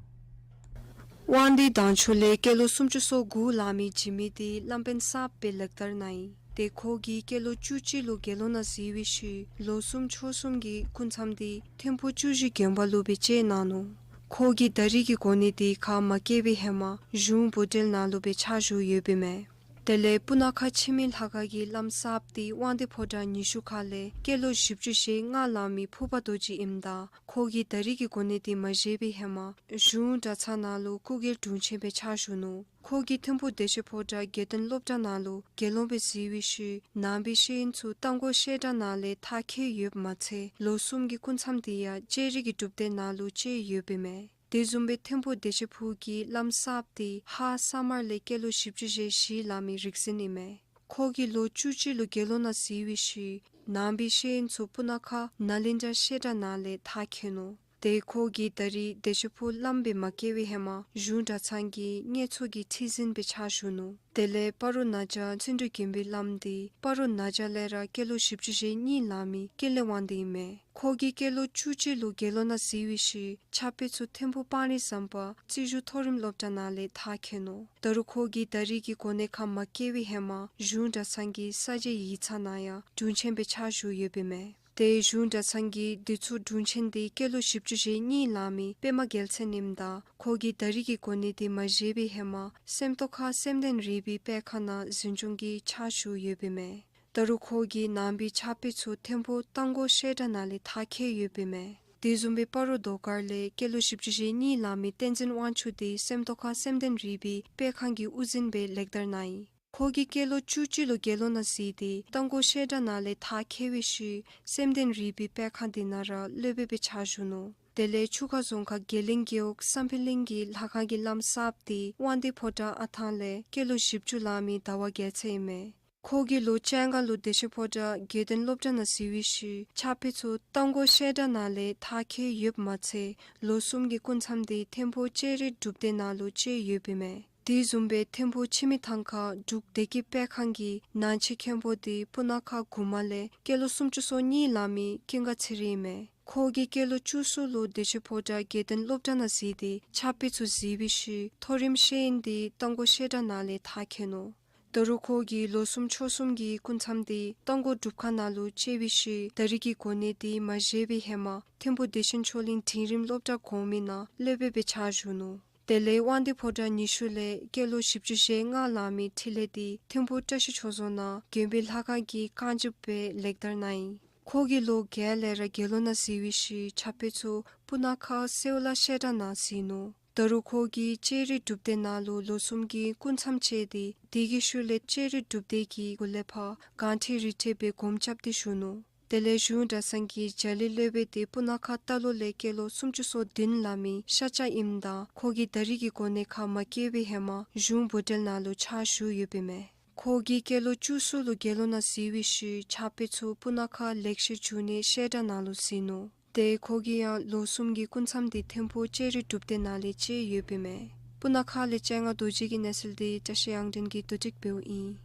དབང་འདུས་དྭངས་ཆུ་ལས་སྐྱེས་ལོ་སུམ་ཅུ་སོ་དགུ་ལང་མི་འཇིགས་མེད་འདི་བླམ་དཔོན་གསརཔ་སྦེ་ལེགས་བསྟར་གནང་ཡི། ཏེ་ཁོ་གིས་སྐྱེས་ལོ་བཅུ་གཅིག་ལུ་དགེ་སློང་ནང་གཟིགས་པའི་ཤུལ་ལོ་གསུམ་ཕྱོགས་གསུམ་གྱི་སྐུ་མཚམས་འདི་ཐིམ་ཕུག་བཅུ་བཞི་དགོན་པ་ལུ་སྦེ་བཅད་གནང་ནུག། ཁོ་གིས་ད་རིས་ཀྱི་གོ་གནས་འདི་ཁ་མ་བཀལ་བའི་ཧེ་མ་གཞུང་བུ་འབྲེལ་ནང་ལུ་སྦེ་ཕྱག་ཞུ་ཡོདཔ་ཨིན་མས། དེ་ལས་སྤུ་ན་ཁ་འཆི་མེད་ལྷ་ཁང་གི་བླམ་གསརཔ་འདི་དབང་འདུས་ཕོ་བྲང་ཉི་ཤུ་ཁ་ལས་སྐྱེས་ལོ་བཞི་བཅུ་ཞེ་ལྔ་ལང་མི་ཕུར་པ་རྡོ་རྗེ་ཨིནམ་ད་ཁོ་གིས་ད་རིས་ཀྱི་གོ་གནས་འདི་མ་བཞེས་པའི་ཧེ་མ་གཞུང་གྲྭ་ཚང་ནང་ལུ་སྐུ་སྒེར་དྲུང་ཆེན་སྦེ་ཕྱག་ཞུ་ནུག། ཁོ་གིས་ཐིམ་ཕུག་བདེ་ཆེན་ཕོ་བྲང་དགེ་ལྡན་སློབ་གྲྭ་ནང་ལུ་དགེ་སློང་སྦེ་གཟིགས་པའི་ཤུལ་ནང་པའི་ཤེས་ཡོན་ཚུ་རྟ་མགོ་བཤད་གྲྭ་ནང་ལས་མཐར་འཁྱོལ་ཡོདཔ་མ་ཚད་ལོ་གསུམ་གྱི་སྐུ་མཚམས་འདི་ཡང་ལྕགས་རི་གི་སྒྲུབ་སྡེ་ནང་ལུ་བཅད་ཡོདཔ་ཨིན་མས། དེ་བཟུམ་སྦེ་ཐིམ་ཕུག་བདེ་ཆེན་ཕུག་གི་བླམ་གསརཔ་འདི་ཧཱ་ས་དམར་ལས་སྐྱེས་ལོ་བཞི་བཅུ་ཞེ་བཞི་ལང་མི་རིག་འཛིན་ཨིན་མས། ཁོ་གིས་ལོ་བཅུ་གཅིག་ལུ་དགེ་སློང་ནང་གཟིགས་པའི་ཤུལ་ནང་པའི་ཤེས་ཡོན་ཚུ་སྤུ་ན་ཁ་ནཱ་ལེནྡྲ་བཤད་གྲྭ་ནང་ལས་མཐར་འཁྱོལ་ནུག། ཏེ་ཁོ་གིས་ད་རིས་བདེ་ཆེན་ཕུག་བླམ་སྦེ་མ་བཀལ་བའི་ཧེ་མ་གཞུང་གྲྭ་ཚང་གི་བསྙེན་ཚོགས་ཀྱི་ཁྲི་འཛིན་སྦེ་ཕྱག་ཞུ་ནུག། དེ་ལས་སྤ་རོ་ན་བྱ་བརྩོན་འགྲུས་དགེ་འཕེལ་བླམ་འདི་སྤ་རོ་ན་བྱ་ལས་ར་སྐྱེས་ལོ་བཞི་བཅུ་ཞེ་གཉིས་ལང་མི་ཀུན་ལེགས་དབང་འདུས་ཨིན་མས། ཁོ་གིས་སྐྱེས་ལོ་བཅུ་གཅིག་ལུ་དགེ་སློང་ནང་གཟིགས་པའི་ཤུལ་ཕྱག་དཔེ་ཚུ་ཐིམ་ཕུག་སྤང་རི་ཟམ་པ་རྩིས་ཞུགས་མཐོ་རིམ་སློབ་གྲྭ་ནང་ལས་མཐར་འཁྱོལ་ནུག། ད་རུང་ཁོ་གིས་ད་རིས་ཀྱི་གོ་གནས་ཁ་མ་བཀལ་བའི་ཧེ་མ་གཞུང་གྲྭ་ཚང་གི་ས་བཅད་ཡིག་ཚང་ནང་ཡང་དྲུང་ཆེན་སྦེ་ཕྱག་ཞུ་ཡོདཔ་ཨིན་མས། ཏེ་གཞུང་གྲྭ་ཚང་གི་འདུས་ཚོགས་དྲུང་ཆེན་འདི་སྐྱེས་ལོ་བཞི་བཅུ་ཞེ་གཉིས་ལང་མི་པདྨ་རྒྱལ་མཚན་ཨིནམ་ད་ཁོ་གིས་ད་རིས་ཀྱི་གོ་གནས་འདི་མ་བཞེས་པའི་ཧེ་མ་སེམས་རྟོགས་ཁ་སེམས་ལྡན་རིག་པའི་སྤེལ་ཁང་ནང་འཛིན་སྐྱོང་གི་ཕྱག་ཞུ་ཡོདཔ་ཨིན་མས། ད་རུང་ཁོ་གིས་ནང་པའི་ཕྱག་དཔེ་ཚུ་ཐིམ་ཕུག་རྟ་མགོ་བཤད་གྲྭ་ནང་ལས་མཐར་འཁྱོལ་ཡོདཔ་ཨིན་མས། དེ་བཟུམ་སྦེ་སྤ་རོ་རྡོ་དཀར་ལས་སྐྱེས་ལོ་བཞི་བཅུ་ཞེ་གཉིས་ལང་མི་བསྟན་འཛིན་དབང་ཕྱུག་འདི་སེམས་རྟོགས་ཁ་སེམས་ལྡན་རིག་པའི་སྤེལ་ཁང་གི་དབུ་འཛིན་སྦེ་ལེགས་བསྟར་གནང་ཡི། ཁོ་གིས་སྐྱེས་ལོ་བཅུ་གཅིག་ལུ་དགེ་སློང་ནང་གཟིགས་ཏེ་རྟ་མགོ་བཤད་གྲྭ་ནང་ལས་མཐར་འཁྱོལ་བའི་ཤུལ་སེམས་ལྡན་རིག་པའི་སྤེལ་ཁང་འདི་ནང་ར་སློབ་དཔོན་སྦེ་ཕྱག་ཞུ་ནུག། དེ་ལས་ཆུ་ཁ་རྫོང་ཁག་དགེ་ལེགས་རྒེད་འོག་བསམ་འཕེལ་གླིང་གི་ལྷ་ཁང་གི་བླམ་གསརཔ་འདི་དབང་འདུས་ཕོ་བྲང་ཨ་ཐང་ལས་སྐྱེས་ལོ་བཞི་བཅུ་ལང་མི་ཟླ་བ་རྒྱལ་མཚན་ཨིན་མས། ཁོ་གིས་ལོ་བཅོ་ལྔ་ལུ་བདེ་ཆེན་ཕོ་བྲང་དགེ་ལྡན་སློབ་གྲྭ་ནང་གཟིགས་པའི་ཤུལ་ཕྱག་དཔེ་ཚུ་རྟ་མགོ་བཤད་གྲྭ་ནང་ལས་མཐར་འཁྱོལ་ཡོདཔ་མ་ཚད་ལོ་གསུམ་གྱི་སྐུ་མཚམས་འདི་ཐིམ་ཕུག་ལྕགས་རི་སྒྲུབ་སྡེ་ནང་ལུ་བཅད་ཡོདཔ་ཨིན་མས། དེ་བཟུམ་སྦེ་ཐིམ་ཕུག་འཆི་མེད་ཐང་ཁ་འབྲུག་བདེ་སྐྱིད་སྤེལ་ཁང་གི་ནང་ཆེན་མཁན་པོ་འདི་སྤུ་ན་ཁ་གུ་མ་ལས་སྐྱེས་ལོ་སུམ་ཅུ་སོ་གཉིས་ལང་མི་ཀུན་དགའ་ཚེ་རིང་ཨིན་མས། ཁོ་གིས་སྐྱེས་ལོ་བཅུ་གསུམ་ལུ་བདེ་ཆེན་ཕོ་བྲང་དགེ་ལྡན་སློབ་གྲྭ་ནང་གཟིགས་ཏེ་ཕྱག་དཔེ་ཚུ་གཟིགས་པའི་ཤུལ་མཐོ་རིམ་ཤེས་ཡོན་འདི་རྟ་མགོ་བཤད་གྲྭ་ནང་ལས་མཐར་འཁྱོལ་ནུག། ད་རུང་ཁོ་གིས་ལོ་གསུམ་ཕྱོགས་གསུམ་གྱི་སྐུ་མཚམས་འདི་རྟ་མགོ་སྒྲུབ་ཁང་ནང་ལུ་བཅད་པའི་ཤུལ་ད་རིས་ཀྱི་གོ་གནས་འདི་མ་བཞེས་པའི་ཧེ་མ་ཐིམ་ཕུག་བདེ་ཆེན་ཆོས་གླིང་འབྲིང་རིམ་སློབ་གྲྭ་གོང་མའི་ནང་སློབ་དཔོན་སྦེ་ཕྱག་ཞུ་ནུག། དེ་ལས་དབང་འདུས་ཕོ་བྲང་ཉི་ཤུ་ལས་སྐྱེས་ལོ་བཞི་བཅུ་ཞེ་ལྔ་ལང་མི་འཕྲིན་ལས་འདི་ཐིམ་ཕུག་བཀྲ་ཤིས་ཆོས་རྫོང་ནང་མགོན་པོའི་ལྷ་ཁང་གི་བསྐང་འཇུགཔ་སྦེ་ལེགས་བསྟར་གནང་ཡི། ཁོ་གིས་ལོ་བརྒྱད་ལས་ར་དགེ་སློང་ནང་གཟིགས་པའི་ཤུལ་ཕྱག་དཔེ་ཚུ་སྤུ་ན་ཁ་སེའུ་ལ་བཤད་གྲྭ་ནང་གཟིགས་ནུག། ད་རུང་ཁོ་གིས་ལྕགས་རི་སྒྲུབ་སྡེ་ནང་ལུ་ལོ་གསུམ་གྱི་སྐུ་མཚམས་བཅད་དེ་དེ་གི་ཤུལ་ལས་ལྕགས་རི་སྒྲུབ་སྡེ་གི་གུ་ལས་ཕར་སྒང་ཁྲི་རི་ཁྲི་སྦེ་སྒོམ་རྐྱབ་སྟེ་བཞུགས་ནུག། དེ་ལས་གཞུང་གྲྭ་ཚང་གི་རྒྱ་གླིང་སློབ་དཔོན་འདི་སྤུ་ན་ཁ་རྟ་ལོག་ལས་སྐྱེས་ལོ་སུམ་ཅུ་སོ་བདུན་ལང་མི་ཤཱཀྱ་ཨིནམ་ད་ཁོ་གིས་ད་རིས་ཀྱི་གོ་གནས་ཁ་མ་བཀལ་བའི་ཧེ་མ་གཞུང་བུ་འབྲེལ་ནང་ལུ་ཕྱག་ཞུ་ཡོདཔ་ཨིན་མས། ཁོ་གིས་སྐྱེས་ལོ་བཅུ་གསུམ་ལུ་དགེ་སློང་ནང་གཟིགས་པའི་ཤུལ་ཕྱག་དཔེ་ཚུ་སྤུ་ན་ཁ་ལེགས་བཤད་འབྱུང་གནས་བཤད་གྲྭ་ནང་ལུ་གཟིགས་ནུག། ཏེ་ཁོ་གིས་ཡང་ལོ་གསུམ་གྱི་སྐུ་མཚམས་འདི་ཐིམ་ཕུག་ལྕགས་རི་སྒྲུབ་སྡེ་ནང་ལས་བཅད་ཡོདཔ་ཨིན་མས། སྤུ་ན་ཁ་ལས་སྤྱན་སྔ་རྡོ་རྗེ་གི་གནས་ཚུལ་འདི་བཀྲ་ཤིས་དབྱངས་སྒྲོན་གྱིས་བསྡུ་སྒྲིག་འབདཝ་ཨིན།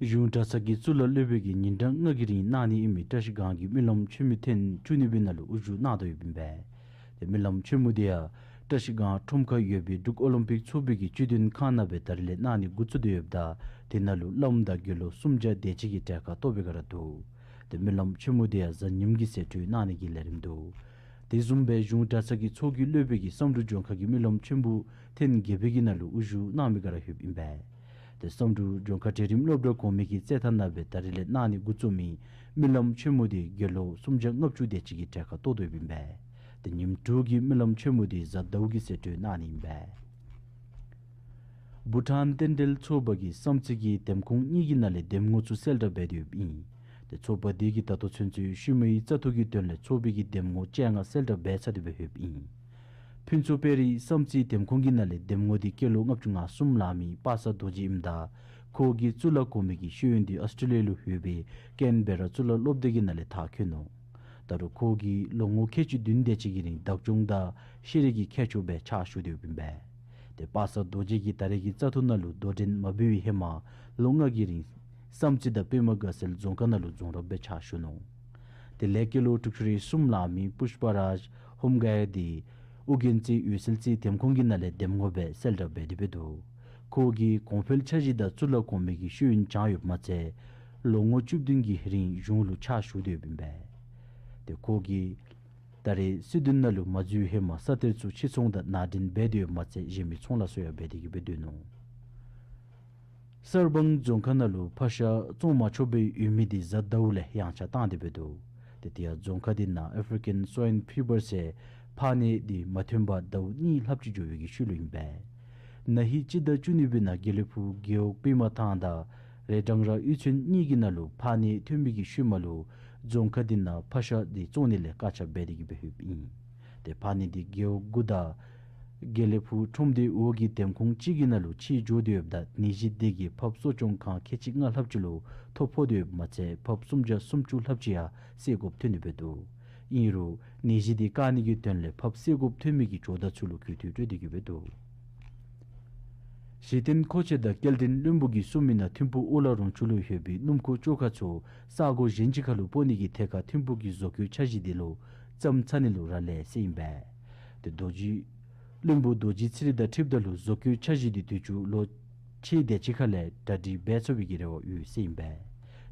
གཞུང་གྲྭ་ཚང་གི་གཙུག་ལག་སློབ་དཔོན་གྱིས་ཉིན་གྲངས་ལྔ་གི་རིང་གནང་ནི་ཨིན་མི་བཀྲ་ཤིས་སྒང་གི་སྨོན་ལམ་ཆེན་མོ་ཐེངས་བཅུ་གཉིས་པའི་ནང་ལུ་དབུ་བཞུགས་གནང་དོ་ཡོདཔ་ཨིན་པས། ཏེ་སྨོན་ལམ་ཆེན་མོ་འདི་ཡང་བཀྲ་ཤིས་སྒང་ཁྲོམ་ཁར་ཡོད་པའི་འབྲུག་ཨོ་ལིམ་པིག་ཚོགས་པའི་གི་སྤྱི་དོན་ཁང་ནང་སྦེ་ད་རིས་ལས་གནང་ནི་འགོ་བཙུགས་ཏེ་ཡོདཔ་ད་དེ་ནང་ལུ་བླམ་དང་དགེ་སློང་སུམ་བརྒྱ་དེ་ཅིག་གི་གྲལ་ཁར་གཏོགས་པའི་སྒང་ར་འདུག། ཏེ་སྨོན་ལམ་ཆེན་མོ་འདི་ཡང་གཟའ་ཉིམ་གི་ཚེ་སྒྲུབ་གནང་ནི་གི་ལས་རིམ་འདུག། དེ་བཟུམ་སྦེ་གཞུང་གྲྭ་ཚང་གི་ཚོགས་ཀྱི་སློབ་དཔོན་གྱིས་བསམ་འགྲུབ་ལྗོངས་མཁར་གྱི་སྨོན་ལམ་ཆེན་པོ་ཐེངས་བརྒྱད་པའི་གི་ནང་ལུ་དབུ་བཞུགས་གནང་མི་སྒང་ར་ལྷོདཔ་ཨིན་པས། ཏེ་བསམ་འགྲུབ་ལྗོངས་མཁར་གྲལ་རིམ་སློབ་གྲྭ་གོང་མའི་གི་རྩེད་ཐང་ནང་སྦེ་ད་རིས་ལས་གནང་ནི་འགོ་བཙུགས་མི་སྨོན་ལམ་ཆེན་མོ་འདི་དགེ་སློང་སུམ་བརྒྱ་ལྔ་བཅུ་དེ་ཅིག་གི་གྲལ་ཁར་གཏོགས་དོ་ཡོདཔ་ཨིན་པས། ཏེ་ཉིནམ་དྲུག་གི་སྨོན་ལམ་ཆེན་མོ་འདི་གཟའ་ཟླཝ་གི་ཚེ་སྒྲུབ་གནང་ནི་ཨིན་པས། བྷུ་ཊཱན་རྟེན་འབྲེལ་ཚོགས་པ་གིས་བསམ་རྩེ་གི་འདེམས་ཁོངས་གཉིས་ཀྱི་ནང་ལས་འདེམས་ངོ་ཚུ་གསལ་བསྒྲགས་འབད་དེ་ཡོདཔ་ཨིན། ཏེ་ཚོགས་པ་དེ་གིས་ད་ལྟོ་ཚུན་ཚོད་ཤུལ་མའི་བཙག་འཐུ་གི་དོན་ལས་ཚོགས་པའི་གི་འདེམས་ངོ་བཅོ་ལྔ་གསལ་བསྒྲགས་འབད་ཚར་ཏེ་སྦེ་ཡོདཔ་ཨིན། ཕུན་ཚོགས་དཔལ་རི་བསམ་རྩེ་འདེམས་ཁོངས་ཀྱི་ནང་ལས་འདེམས་ངོ་དེ་སྐྱེས་ལོ་ལྔ་བཅུ་ང་གསུམ་ལང་མི་པ་སངས་རྡོ་རྗེ་ཨིནམ་ད་ཁོ་གི་གཙུག་ལག་གོང་མའི་གི་ཤེས་ཡོན་དེ་ཨོསི་ཊེ་ལི་ཡ་ལུ་ཡོད་པའི་ཀེན་བེ་ར་གཙུག་ལག་སློབ་སྡེ་གི་ནང་ལས་མཐར་འཁྱོལ་ནུག། ད་རུང་ཁོ་གིས་ལོ་ངོ་ཁལ་གཅིག་བདུན་དེ་ཅིག་གི་རིང་བདག་སྐྱོང་དང་ཤེས་རིག་གི་མཁས་མཆོག་སྦེ་ཕྱག་ཞུ་སྡོདཔ་ཨིན་པས། ཏེ་པ་སངས་རྡོ་རྗེ་གིས་ད་རེས་ཀྱི་བཙག་འཐུ་ནང་ལུ་དོ་འགྲན་མ་འབད་བའི་ཧེ་མ་ལོ་ལྔ་གི་རིང་བསམ་རྩེ་དང་པདྨ་དགའ་ཚལ་རྫོང་ཁག་ནང་ལུ་རྫོང་རབ་སྦེ་ཕྱག་ཞུ་ནུག། དེ་ལས་སྐྱེས་ལོ་དྲུག་ཅུ་རེ་གསུམ་ལང་མི་པུཤ་པ་རཱཇ་ཧོམ་ག་ཡ་དེ་ཨོ་རྒྱན་རྩེ་འོད་གསལ་རྩེ་འདེམས་ཁོངས་ཀྱི་ནང་ལས་འདེམས་ངོ་སྦེ་གསལ་བསྒྲགས་འབད་དེ་སྦེ་འདུག། ཁོ་གིས་གོང་འཕེལ་འཆར་གཞི་དང་གཙུག་ལག་གོང་མའི་གི་ཤེས་ཡོན་སྦྱངས་ཡོདཔ་མ་ཚད་ལོ་ངོ་བཅུ་བདུན་གྱི་རིང་གཞུང་ལུ་ཕྱག་ཞུ་སྡོདཔ་ཨིན་པས། ཏེ་ཁོ་གིས་ད་རེས་སྲིད་དོན་ནང་ལུ་མ་འཛུལ་བའི་ཧེ་མ་ས་གཏེར་ཚུ་ཕྱིར་ཚོང་དང་ནང་འདྲེན་འབད་དེ་ཡོདཔ་མ་ཚད་གཞན་མི་ཚོང་ལཱ་ཚུ་ཡང་འབད་དེ་གི་སྦེ་སྡོད་ནུག། གསར་སྤང་རྫོང་ཁག་ནང་ལུ་ཕག་ཤ་བཙོང་མ་ཆོགཔ་སྦེ་ཡོད་མི་དེ་གཟའ་ཟླཝ་ལས་ཡངས་ཆག་བཏང་སྟེ་སྦེ་འདུག། ཏེ་དེ་ཡང་རྫོང་ཁག་དེ་ནང་ཨེ་ཕི་རི་ཀན་སྭའིན་ཕི་བར་ཟེར་ཕག་ནད་དེ་མ་ཐོན་པར་ཟླཝ་གཉིས་ལྷགཔ་ཅིག་འགྱོ་བའི་གི་ཤུལ་ལུ་ཨིན་པས། ན་ཧིང་སྤྱི་ཟླ་བཅུ་གཉིས་པའི་ནང་དགེ་ལེགས་ཕུག་རྒེད་འོག་པདྨ་ཐང་དང་རེ་འབྲང་ར་གཡུས་ཚན་གཉིས་ཀྱི་ནང་ལུ་ཕག་ནད་ཐོན་མི་གི་ཤུལ་མ་ལུ་རྫོང་ཁག་དེ་ནང་ཕག་ཤ་དེ་བཙོང་ནི་ལས་བཀག་ཆ་འབད་དེ་གི་སྦེ་ཡོདཔ་ཨིན། ཏེ་ཕག་ནད་དེ་རྒེད་འོག་དགུ་དང་དགེ་ལེགས་ཕུག་ཁྲོམ་སྡེ་འོག་གི་འདེམས་ཁོངས་གཅིག་གི་ནང་ལུ་ཕྱེ་འགྱོ་སྟེ་ཡོདཔ་ད་ནད་གཞི་དེ་གིས་ཕགཔ་གསོ་སྐྱོང་ཁང་ཁལ་གཅིག་ལྔ་ལྷགཔ་ཅིག་ལུ་ཐོ་ཕོག་སྟེ་ཡོདཔ་མ་ཚད་ཕགཔ་སུམ་བརྒྱ་སུམ་ཅུ་ལྷགཔ་ཅིག་ཡང་བསད་དགོཔ་ཐོན་ཏེ་སྦེ་འདུག། ཨིན་རུང་ནད་གཞི་དེ་བཀག་ནི་གི་དོན་ལས་ཕགཔ་བསད་དགོཔ་ཐོན་མི་གི་ཇོ་བདག་ཚུ་ལུ་གུས་བཏུད་སྤྲོད་དེ་གི་སྦེ་འདུག། གཞི་རྟེན་མཁོ་ཆས་དང་སྐྱེལ་འདྲེན་བློན་པོ་གིས་གསུངས་མི་ནང་ཐིམ་ཕུག་ཨོ་ལ་རོང་ཆུ་ལུ་ཡོད་པའི་སྣུམ་འཁོར་བཅོ་ཁང་ཚུ་ས་གོ་གཞན་ཅིག་ཁར་ལུ་སྤོ་ནི་གི་ཐད་ཁར་ཐིམ་ཕུག་གི་བཟོ་བཀོད་འཆར་གཞི་དེ་ལུ་བརྩམས་ཚར་ནི་ལུ་རག་ལས་ཟེར་ཨིན་པས། ཏེ་རྡོ་རྗེ་བློན་པོ་རྡོ་རྗེ་ཚེ་རིང་དང་འཁྲིལཝ་ད་ལུ་བཟོ་བཀོད་འཆར་གཞི་དེ་དུས་ཅི་ལོ་ཕྱེད་དེ་ཅིག་ཁ་ལས་གྲ་སྒྲིག་འབད་ཚར་བའི་གི་རེ་བ་ཡོད་ཟེར་ཨིན་པས།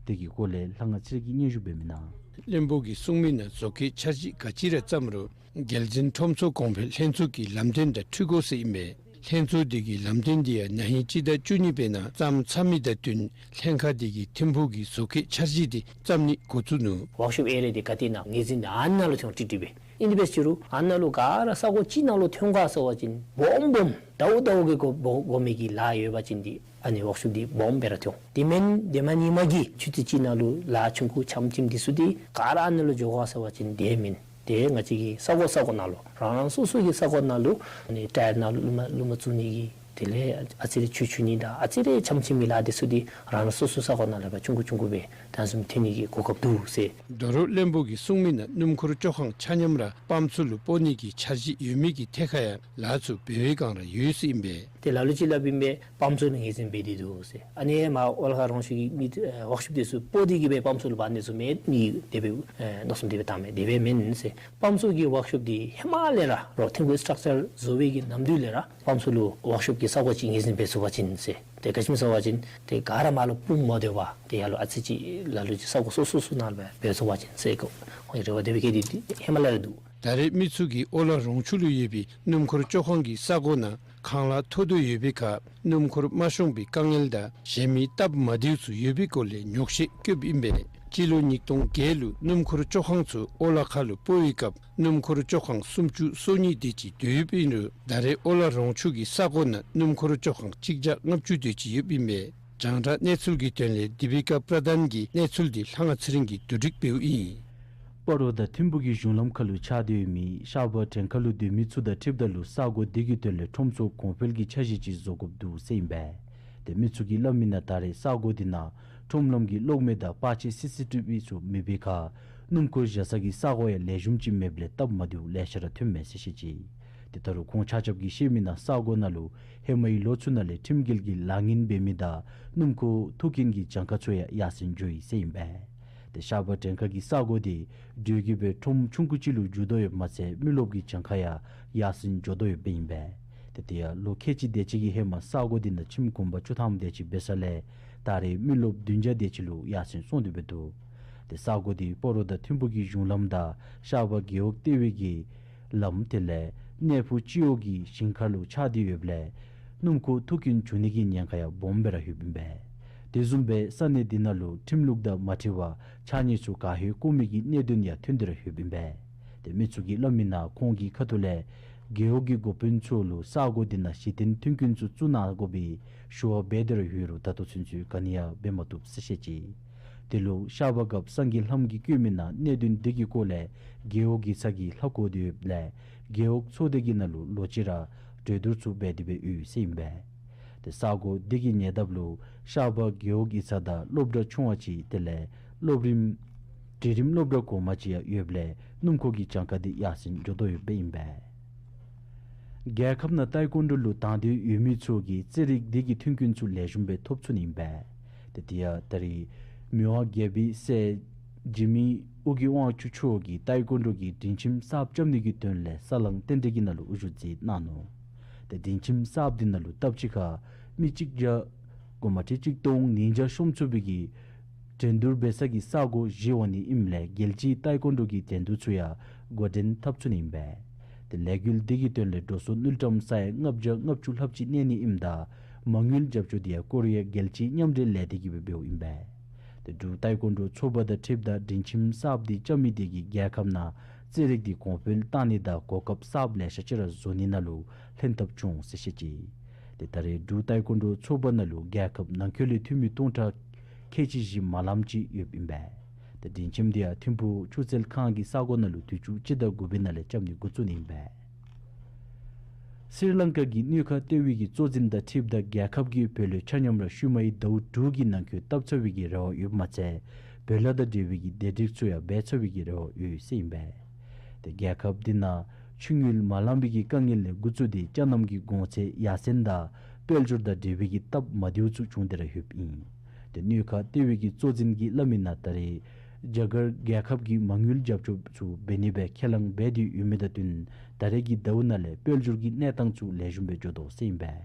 དེ་གི་སྐོར་ལས་ལྷ་དབང་ཚེ་རིང་གིས་སྙན་ཞུ་འབད་མི་ནང་། བློན་པོ་གིས་གསུངས་མི་ནང་བཟོ་བཀོད་འཆར་གཞི་ག་ཅི་ར་བརྩམས་རུང་རྒྱལ་འཛིན་ཁྲོམ་ཚོགས་གོང་འཕེལ་ལྷན་ཚོགས་ཀྱི་ལམ་སྟོན་དང་འཁྲིལ་དགོ་ཟེར་ཨིན་པས། ལྷན་ཚོགས་དེ་གི་ལམ་སྟོན་དེ་ཡང་ན་ཧིང་སྤྱི་ཟླ་བཅུ་གཉིས་པའི་ནང་བརྩམས་ཚར་མི་དང་བསྟུན་ལྷན་ཁག་དེ་གིས་ཐིམ་ཕུག་གི་བཟོ་བཀོད་འཆར་གཞི་དེ་བརྩམ་ནི་འགོ་བཙུགས་ནུག། ཝརཀ་ཤོབ་ཨེ་རི་ཡ་དེ་ག་ཏེ་ཨིན་ན་ངོས་འཛིན་དེ་ཨ་ནཱ་ལུ་ཐོན་ཏེ་འདུག་པས། ཨིན་དེ་འབད་ཅི་རུང་ཨ་ནཱ་ལུ་ག་ར་ས་གོ་ཅིག་ནང་ལུ་ཐོན་ག་ཟེར་བ་ཅིན་སྦོམ་སྦོམ་ཟླཝ་ཟླཝ་གི་དགོ་དགོ་མི་གི་ལཱ་ཡོད་པ་ཅིན་དེ་ཨ་ནི་ཝརཀ་ཤོབ་དེ་སྦོམ་སྦེ་ར་ཐོན། དེ་མེན་དེ་མ་ཉིནམ་གི་ཆུ་ཚོད་གཅིག་ནང་ལུ་ལཱ་ཆུང་ཀུ་ཆམ་ཆིམ་དེ་ཚུ་དེ་ག་ར་ཨ་ནཱ་ལུ་འགྱོ་ག་ཟེར་བ་ཅིན་དེ་མེན། དེ་ང་བཅས་ཀྱི་ས་གོ་ས་གོ་ནང་ལུ་རང་རང་སོ་སོ་གི་ས་གོ་ནང་ལུ་ཨ་ནི་ཊ་ཡར་ནང་ལུ་ལུ་མ་ལུ་མ་བཙུགས་ནི་གི་དེ་ལས་ཨ་ཙི་རེ་ཆུ་འཁྱུ་ནི་དང་ཨ་ཙི་རེ་ཆམ་ཆིམ་གྱི་ལཱ་དེ་ཚུ་དེ་རང་རང་སོ་སོ་ས་གོ་ནང་ལས་ཕར་ཆུང་ཀུ་ཆུང་ཀུ་སྦེ་ད་བཟུམ་ཐོན་ནི་གི་གོ་སྐབས་འདུག་ཟེར། ད་རུང་བློན་པོ་གིས་གསུངས་མི་ནང་སྣུམ་འཁོར་བཅོ་ཁང་ཆ་མཉམ་ར་སྤམ་ཚུ་ལུ་སྤོ་ནི་གི་འཆར་གཞི་ཡོད་མི་གི་ཐད་ཁར་ཡང་ལཱ་ཚུ་འབད་བའི་བསྒང་ར་ཡོད་ཟེར་ཨིན་པས། ཏེ་ལ་ལུ་ཅིག་སླབ་ཨིན་པས། སྤམ་ཚུ་ལུ་ངོས་འཛིན་འབད་དེ་འདུག་ཟེར། ཨ་ནི་མར་ཨོ་ལ་ཁ་རོང་ཆུ་གི་མི་ཨེ་ཝརཀ་ཤོབ་དེ་ཚུ་སྤོ་སྟེ་གི་སྦེ་སྤམ་ཚུ་ལུ་འབག་ནི་ཚུ་མེད་ནི་དེ་སྦེ་ཨེ་མནོ་བསམ་དེ་སྦེ་བཏངམ་མས། དེ་སྦེ་མེན་ཟེར། སྤམ་ཚུ་གི་ཝརཀ་ཤོབ་དེ་ཧེ་མ་ལས་ར་རོགས་ཐིམ་ཕུག་སི་ཊག་ཅར་བཟོ་བའི་གི་ནམ་དུས་ལས་ར་སྤམ་ཚུ་ལུ་ཝརཀ་ཤོབ་ཀྱི་ས་གོ་ཅིག་ངོས་འཛིན་འབད་ཚུགས་པ་ཅིན་ཟེར། ཏེ་ག་ཅི་སྨོ་ཟེར་བ་ཅིན་ཏེ་ག་ར་མར་ལུ་སྤུངས་མ་སྡོད་པར་ཏེ་ཡར་ལུ་ཨ་ཙི་ཅིག་ལ་ལུ་ཅིག་ས་གོ་སོ་སོ་སོ་ནང་ལུ་སྦེ་འབད་ཚུགས་པ་ཅིན་ཟེར་ཁོ་ཁོང་གི་རེ་བ་དེ་སྦེ་བསྐྱེད་དེ་ཧེ་མ་ལས་ར་འདུག། ད་རེས་མི་ཚུ་གིས་ཨོ་ལ་རོང་ཆུ་ལུ་ཡོད་པའི་སྣུམ་འཁོར་བཅོ་ཁང་གི་ས་གོ་ནང་ཁང་གླ་མཐོ་དོ་ཡོད་པའི་ཁར་སྣུམ་འཁོར་མ་ཤོང་པའི་དཀའ་ངལ་དང་གཞན་མི་སྟབས་མ་བདེཝ་ཚུ་ཡོད་པའི་སྐོར་ལས་ཉོགས་བཤད་བཀོདཔ་ཨིན་པས། སྤྱི་ལོ་ཉིས་སྟོང་བརྒྱད་ལུ་སྣུམ་འཁོར་བཅོ་ཁང་ཚུ་ཨོ་ལ་ཁ་ལུ་སྤོ་བའི་སྐབས་སྣུམ་འཁོར་བཅོ་ཁང་སུམ་ཅུ་སོ་གཉིས་དེ་ཅིག་སྡོད་ཡོདཔ་ཨིན་རུང་ད་རེས་ཨོ་ལ་རོང་ཆུ་གི་ས་གོ་ནང་སྣུམ་འཁོར་བཅོ་ཁང་གཅིག་བརྒྱ་ལྔ་བཅུ་དེ་ཅིག་ཡོདཔ་ཨིན་པས། རྒྱང་བསྒྲགས་གནས་ཚུལ་གྱི་དོན་ལས་དི་པི་ཀ་པྲ་དཱན་གྱིས་གནས་ཚུལ་འདི་ལྷ་དབང་ཚེ་རིང་གིས་བསྡུ་སྒྲིག་འབདཝ་ཨིན། སྤ་རོ་དང་ཐིམ་ཕུག་གི་གཞུང་ལམ་ཁ་ལུ་ཆགས་ཏེ་ཡོད་མི་ཤར་པ་བྲན་ཁ་ལུ་སྡོད་མི་ཚུ་དང་འཁྲིལཝ་ད་ལུ་ས་གོ་དེ་གི་དོན་ལས་ཁྲོམ་ཚོགས་གོང་འཕེལ་གྱི་འཆར་གཞི་ཅིག་བཟོ་དགོཔ་འདུག་ཟེར་ཨིན་པས། ཏེ་མི་ཚུ་གིས་སླབ་མི་ནང་ད་རེས་ས་གོ་དེ་ནང་ཁྲོམ་ལམ་གྱི་གློག་མེ་དང་པར་ཆས་སི་སི་ཊི་བི་ཚུ་མེད་པའི་ཁར་སྣུམ་འཁོར་བཞག་ས་གི་ས་གོ་ཡང་ལེགས་ཤོམ་ཅིག་མེདཔ་ལས་སྟབས་མ་བདེཝ་ལེ་ཤ་ར་ཐོནམ་མས་ཟེར་བཤད་ཅི། ཏེ་ད་རུང་ཁོང་ཆ་ཁྱབ་ཀྱིས་བཤད་མི་ནང་ས་གོ་ནང་ལུ་ཧེ་མའི་ལོ་ཚུ་ནང་ལས་ཁྲིམས་འགལ་གྱི་ལཱ་ངན་འབད་མི་དང་སྣུམ་འཁོར་འཐུ་མཁན་གྱི་གྱངས་ཁ་ཚུ་ཡང་ཡར་སེང་འགྱོ་ཡི་ཟེར་ཨིན་པས། ཏེ་ཤར་པ་བྲན་ཁ་གི་ས་གོ་དེ་དུས་ཀྱི་སྦེ་ཁྲོམ་ཆུང་ཀུ་ཅིག་ལུ་འགྱུར་དོ་ཡོདཔ་མ་ཚད་མི་རློབས་ཀྱི་གྱངས་ཁ་ཡང་ཡར་སེང་འགྱོ་དོ་ཡོདཔ་ཨིན་པས། ཏེ་དེ་ཡང་ལོ་ཁལ་གཅིག་དེ་ཅིག་གི་ཧེ་མ་ས་གོ་དེ་ནང་ཁྱིམ་གུང་པ་བཅུ་ཐམ་དེ་ཅིག་འབད་ས་ལས་ད་རེས་མི་རློབས་བདུན་བརྒྱ་དེ་ཅིག་ལུ་ཡར་སེང་སོང་སྟེ་སྦེ་འདུག། ཏེ་ས་གོ་དེ་སྤ་རོ་དང་ཐིམ་ཕུག་གི་གཞུང་ལམ་དང་ཤར་པ་རྒེད་འོག་ལྟེ་བའི་གི་ལམ་དེ་ལས་གནས་ཕུག་སྤྱི་འོག་གི་ཞིང་ཁ་ལུ་ཆགས་ཏེ་ཡོདཔ་ལས་སྣུམ་འཁོར་འཐུ་མཁན་བྱུང་ནི་གི་ཉེན་ཁ་ཡང་སྦོམ་སྦེ་ར་ཡོདཔ་ཨིན་པས། དེ་བཟུམ་སྦེ་ས་གནས་དེ་ནང་ལུ་ཁྲིམས་ལུགས་དང་མ་འཁྲིལ་བར་ཕྱགས་སྙིགས་ཚུ་ག་ཧེ་བཀོ་མི་གི་གནད་དོན་ཡང་ཐོན་ཏེ་ར་ཡོདཔ་ཨིན་པས། ཏེ་མི་ཚུ་གིས་སླབ་མི་ནང་ཁོང་གི་ཁ་ཐུག་ལས་ རྒེད་འོག་གི་འགོ་དཔོན་ཚུ་ལུ་ས་གོ་དེ་ནང་གཞི་རྟེན་མཐུན་རྐྱེན་ཚུ་བཙུགས་གནང་དགོ་པའི་ཞུ་བ་འབད་དེ་ར་ཡོད་རུང་ད་ལྟོ་ཚུན་ཚོད་ག་ནི་ཡང་འབད་མ་བཏུབ་ཟེར་བཤད་ཅི། དེ་ལུ་ཤར་པ་རྒཔོ་སངས་རྒྱས་ལྷམ་གྱིས་བཀོད་མི་ནང་གནད་དོན་དེ་གི་སྐོར་ལས་རྒེད་འོག་གི་ཚབ་ཀྱིས་ལྷག་གོ་དེ་ཡོདཔ་ལས་རྒེད་འོག་ཚོགས་སྡེ་གི་ནང་ལུ་ལོག་ཅི་ར་གྲོས་བསྡུར་ཚུ་འབད་དེ་སྦེ་ཡོད་ཟེར་ཨིན་པས། ཏེ་ས་གོ་དེ་གི་ཉེ་འདབས་ལུ་ཤར་པ་རྒེད་འོག་གི་ཚབ་དང་སློབ་གྲྭ་ཆུང་བ་ཅིག་དེ་ལས་སློབ་རིམ་གྲལ་རིམ་སློབ་གྲྭ་གོང་མ་ཅིག་ཡང་ཡོདཔ་ལས་སྣུམ་འཁོར་གྱི་གྱངས་ཁ་དེ་ཡར་སེང་འགྱོ་དོ་ཡོདཔ་ཨིན་པས། རྒྱལ་ཁབ་ནང་ཏའི་ཀོན་ཌོ་ལུ་དང་འདོད་ཡོད་མི་ཚུ་གིས་རྩེད་རིགས་དེ་གི་མཐུན་རྐྱེན་ཚུ་ལེགས་ཤོམ་སྦེ་ཐོབ་ཚུགས་ནི་ཨིན་པས། ཏེ་དེ་ཡང་ད་རེས་མི་དབང་རྒྱལ་པོའི་སྲས་འཇིགས་མེད་ཨོ་རྒྱན་དབང་ཕྱུག་མཆོག་གིས་ཏའི་ཀོན་ཌོ་གི་སྒྲིང་ཁྱིམ་གསརཔ་རྐྱབ་ནི་གི་དོན་ལས་ས་གླང་རྟེན་འབྲེལ་གྱི་ནང་ལུ་དབུ་བཞུགས་མཛད་གནང་ནུག། ཏེ་སྒྲིང་ཁྱིམ་གསརཔ་དེ་ནང་ལུ་སྟབས་གཅིག་ཁར་མི་གཅིག་བརྒྱ་གོ་མ་ཁྲི་གཅིག་སྟོང་ཉིས་བརྒྱ་ཤོང་ཚུགས་པའི་གི་འགྲན་བསྡུར་འབད་ས་གི་ས་གོ་བཞེས་འོང་ནི་ཨིནམ་ལས་རྒྱལ་སྤྱིའི་ཏའི་ཀོན་ཌོ་གི་འགྲན་བསྡུར་ཚུ་ཡང་འགོ་འདྲེན་འཐབ་ཚུགས་ནི་ཨིན་པས། ཏེ་ལས་འགུལ་དེ་གི་དོན་ལས་འགྲོ་སོང་དངུལ་ཀྲམ་ས་ཡ་ལྔ་བརྒྱ་ལྔ་བཅུ་ལྷགཔ་ཅིག་གནས་ནི་ཨིནམ་ད་མ་དངུལ་རྒྱབ་སྐྱོར་དེ་ཡང་ཀོ་རི་ཡ་རྒྱལ་སྤྱིའི་མཉམ་འབྲེལ་ལས་སྡེ་གིས་སྦེ་འབདཝ་ཨིན་པས། ཏེ་འབྲུག་ཏའི་ཀོན་ཌོ་ཚོགས་པ་དང་འཁྲིལཝ་ད་སྒྲིང་ཁྱིམ་གསརཔ་དེ་རྐྱབ་མི་དེ་གིས་རྒྱལ་ཁབ་ནང་རྩེད་རིགས་དེ་གོང་འཕེལ་བཏང་ནི་དང་གོ་སྐབས་གསརཔ་ལེ་ཤ་ཅིག་ར་བཟོ་ནི་ནང་ལུ་ལྷན་ཐབས་བྱུང་ཟེར་བཤད་ཅི། ཏེ་ད་རེས་འབྲུག་ཏའི་ཀོན་ཌོ་ཚོགས་པ་ནང་ལུ་རྒྱལ་ཁབ་ནང་འཁོད་ལས་འཐུས་མི་སྟོང་ཕྲག་ཁལ་གཅིག་བཞི་མ་ལངམ་ཅིག་ཡོདཔ་ཨིན་པས། ཏེ་སྒྲིང་ཁྱིམ་དེ་ཡང་ཐིམ་ཕུག་ཆུ་རྩལ་ཁང་གི་ས་གོ་ནང་ལུ་དུས་ཅི་སྤྱི་ཟླ་དགུ་པའི་ནང་ལས་རྐྱབ་ནི་འགོ་བཙུགས་ནི་ཨིན་པས། སི་རི་ལང་ཀ་གི་སྣོད་ཁ་ལྟེ་བའི་གི་གཙོ་འཛིན་དང་འཁྲིལཝ་ད་རྒྱལ་ཁབ་ཀྱིས་བོད་ལུ་ཆ་མཉམ་ར་ཤུལ་མའི་ཟླཝ་དྲུག་གི་ནང་འཁོད་བཏབ་ཚར་བའི་གི་རེ་བ་ཡོདཔ་མ་ཚད་བོད་ལ་དང་འབྲེལ་བའི་གི་བདེ་སྒྲིག་ཚུ་ཡང་འབད་ཚར་བའི་གི་རེ་བ་ཡོད་ཟེར་ཨིན་པས། ཏེ་རྒྱལ་ཁབ་དེ་ནང་ཆུ་དངུལ་མ་ལང་པའི་གི་དཀའ་ངལ་ལས་འགོ་བཙུགས་ཏེ་ཅ་རྣམ་གྱི་གོང་ཚད་ཡར་སེང་དང་དཔལ་འབྱོར་དང་འབྲེལ་བའི་གི་སྟབས་མ་བདེཝ་ཚུ་བྱུང་སྟེ་ར་ཡོདཔ་ཨིན། ཏེ་སྣོད་ཁ་ལྟེ་བའི་གི་གཙོ་འཛིན་གྱིས་སླབ་མི་ནང་ད་རེས་རྒྱ་གར་རྒྱལ་ཁབ་ཀྱིས་མ་དངུལ་རྒྱབ་སྐྱོར་ཚུ་འབད་ནི་སྦེ་ཁས་བླངས་འབད་དེ་ཡོད་མི་དང་བསྟུན་ད་རེས་ཀྱི་ཟླཝ་ནང་ལས་དཔལ་འབྱོར་གྱི་གནས་སྟངས་ཚུ་ལེགས་ཤོམ་སྦེ་འགྱོ་དོ་ཟེར་ཨིན་པས།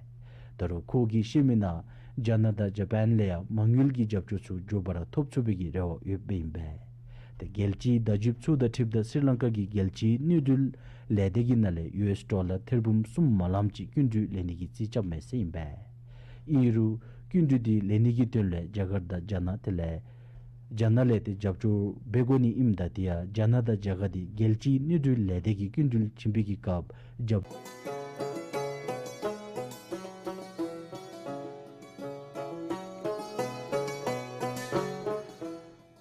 ད་རུང་ཁོ་གིས་བཤད་མི་ནང་རྒྱ་ནག་དང་ཇ་པཱན་ལས་ཡང་མ་དངུལ་གྱི་རྒྱབ་སྐྱོར་ཚུ་མགྱོགས་པ་ར་ཐོབ་ཚུགས་པའི་གི་རེ་བ་ཡོདཔ་ཨིན་པས། ཏེ་རྒྱལ་སྤྱིའི་བརྡ་བརྒྱུདཔ་ཚུ་དང་འཁྲིལཝ་ད་སི་རི་ལང་ཀ་གི་རྒྱལ་སྤྱིའི་དངུལ་འབྲེལ་ལས་སྡེ་གི་ནང་ལས་ཡུ་ཨེསི་ཌོ་ལར་ཐེར་འབུམ་གསུམ་མ་ལངམ་ཅིག་སྐྱིན་འགྲུལ་ལེན་ནི་གི་རྩིས་རྐྱབ་མས་ཟེར་ཨིན་པས། ཨིན་རུང་སྐྱིན་འགྲུལ་དེ་ལེན་ནི་གི་དོན་ལས་རྒྱ་གར་དང་རྒྱ་ནག་དེ་ལས་རྒྱ་ནག་ལས་ཏེ་རྒྱབ་སྐྱོར་འབད་དགོ་ནི་ཨིནམ་ད་དེ་ཡང་རྒྱ་ནག་དང་རྒྱ་གར་དེ་རྒྱལ་སྤྱིའི་དངུལ་འབྲེལ་ལས་སྡེ་གིས་སྐྱིན་འགྲུལ་བྱིན་པའི་གི་སྐབས་རྒྱབ།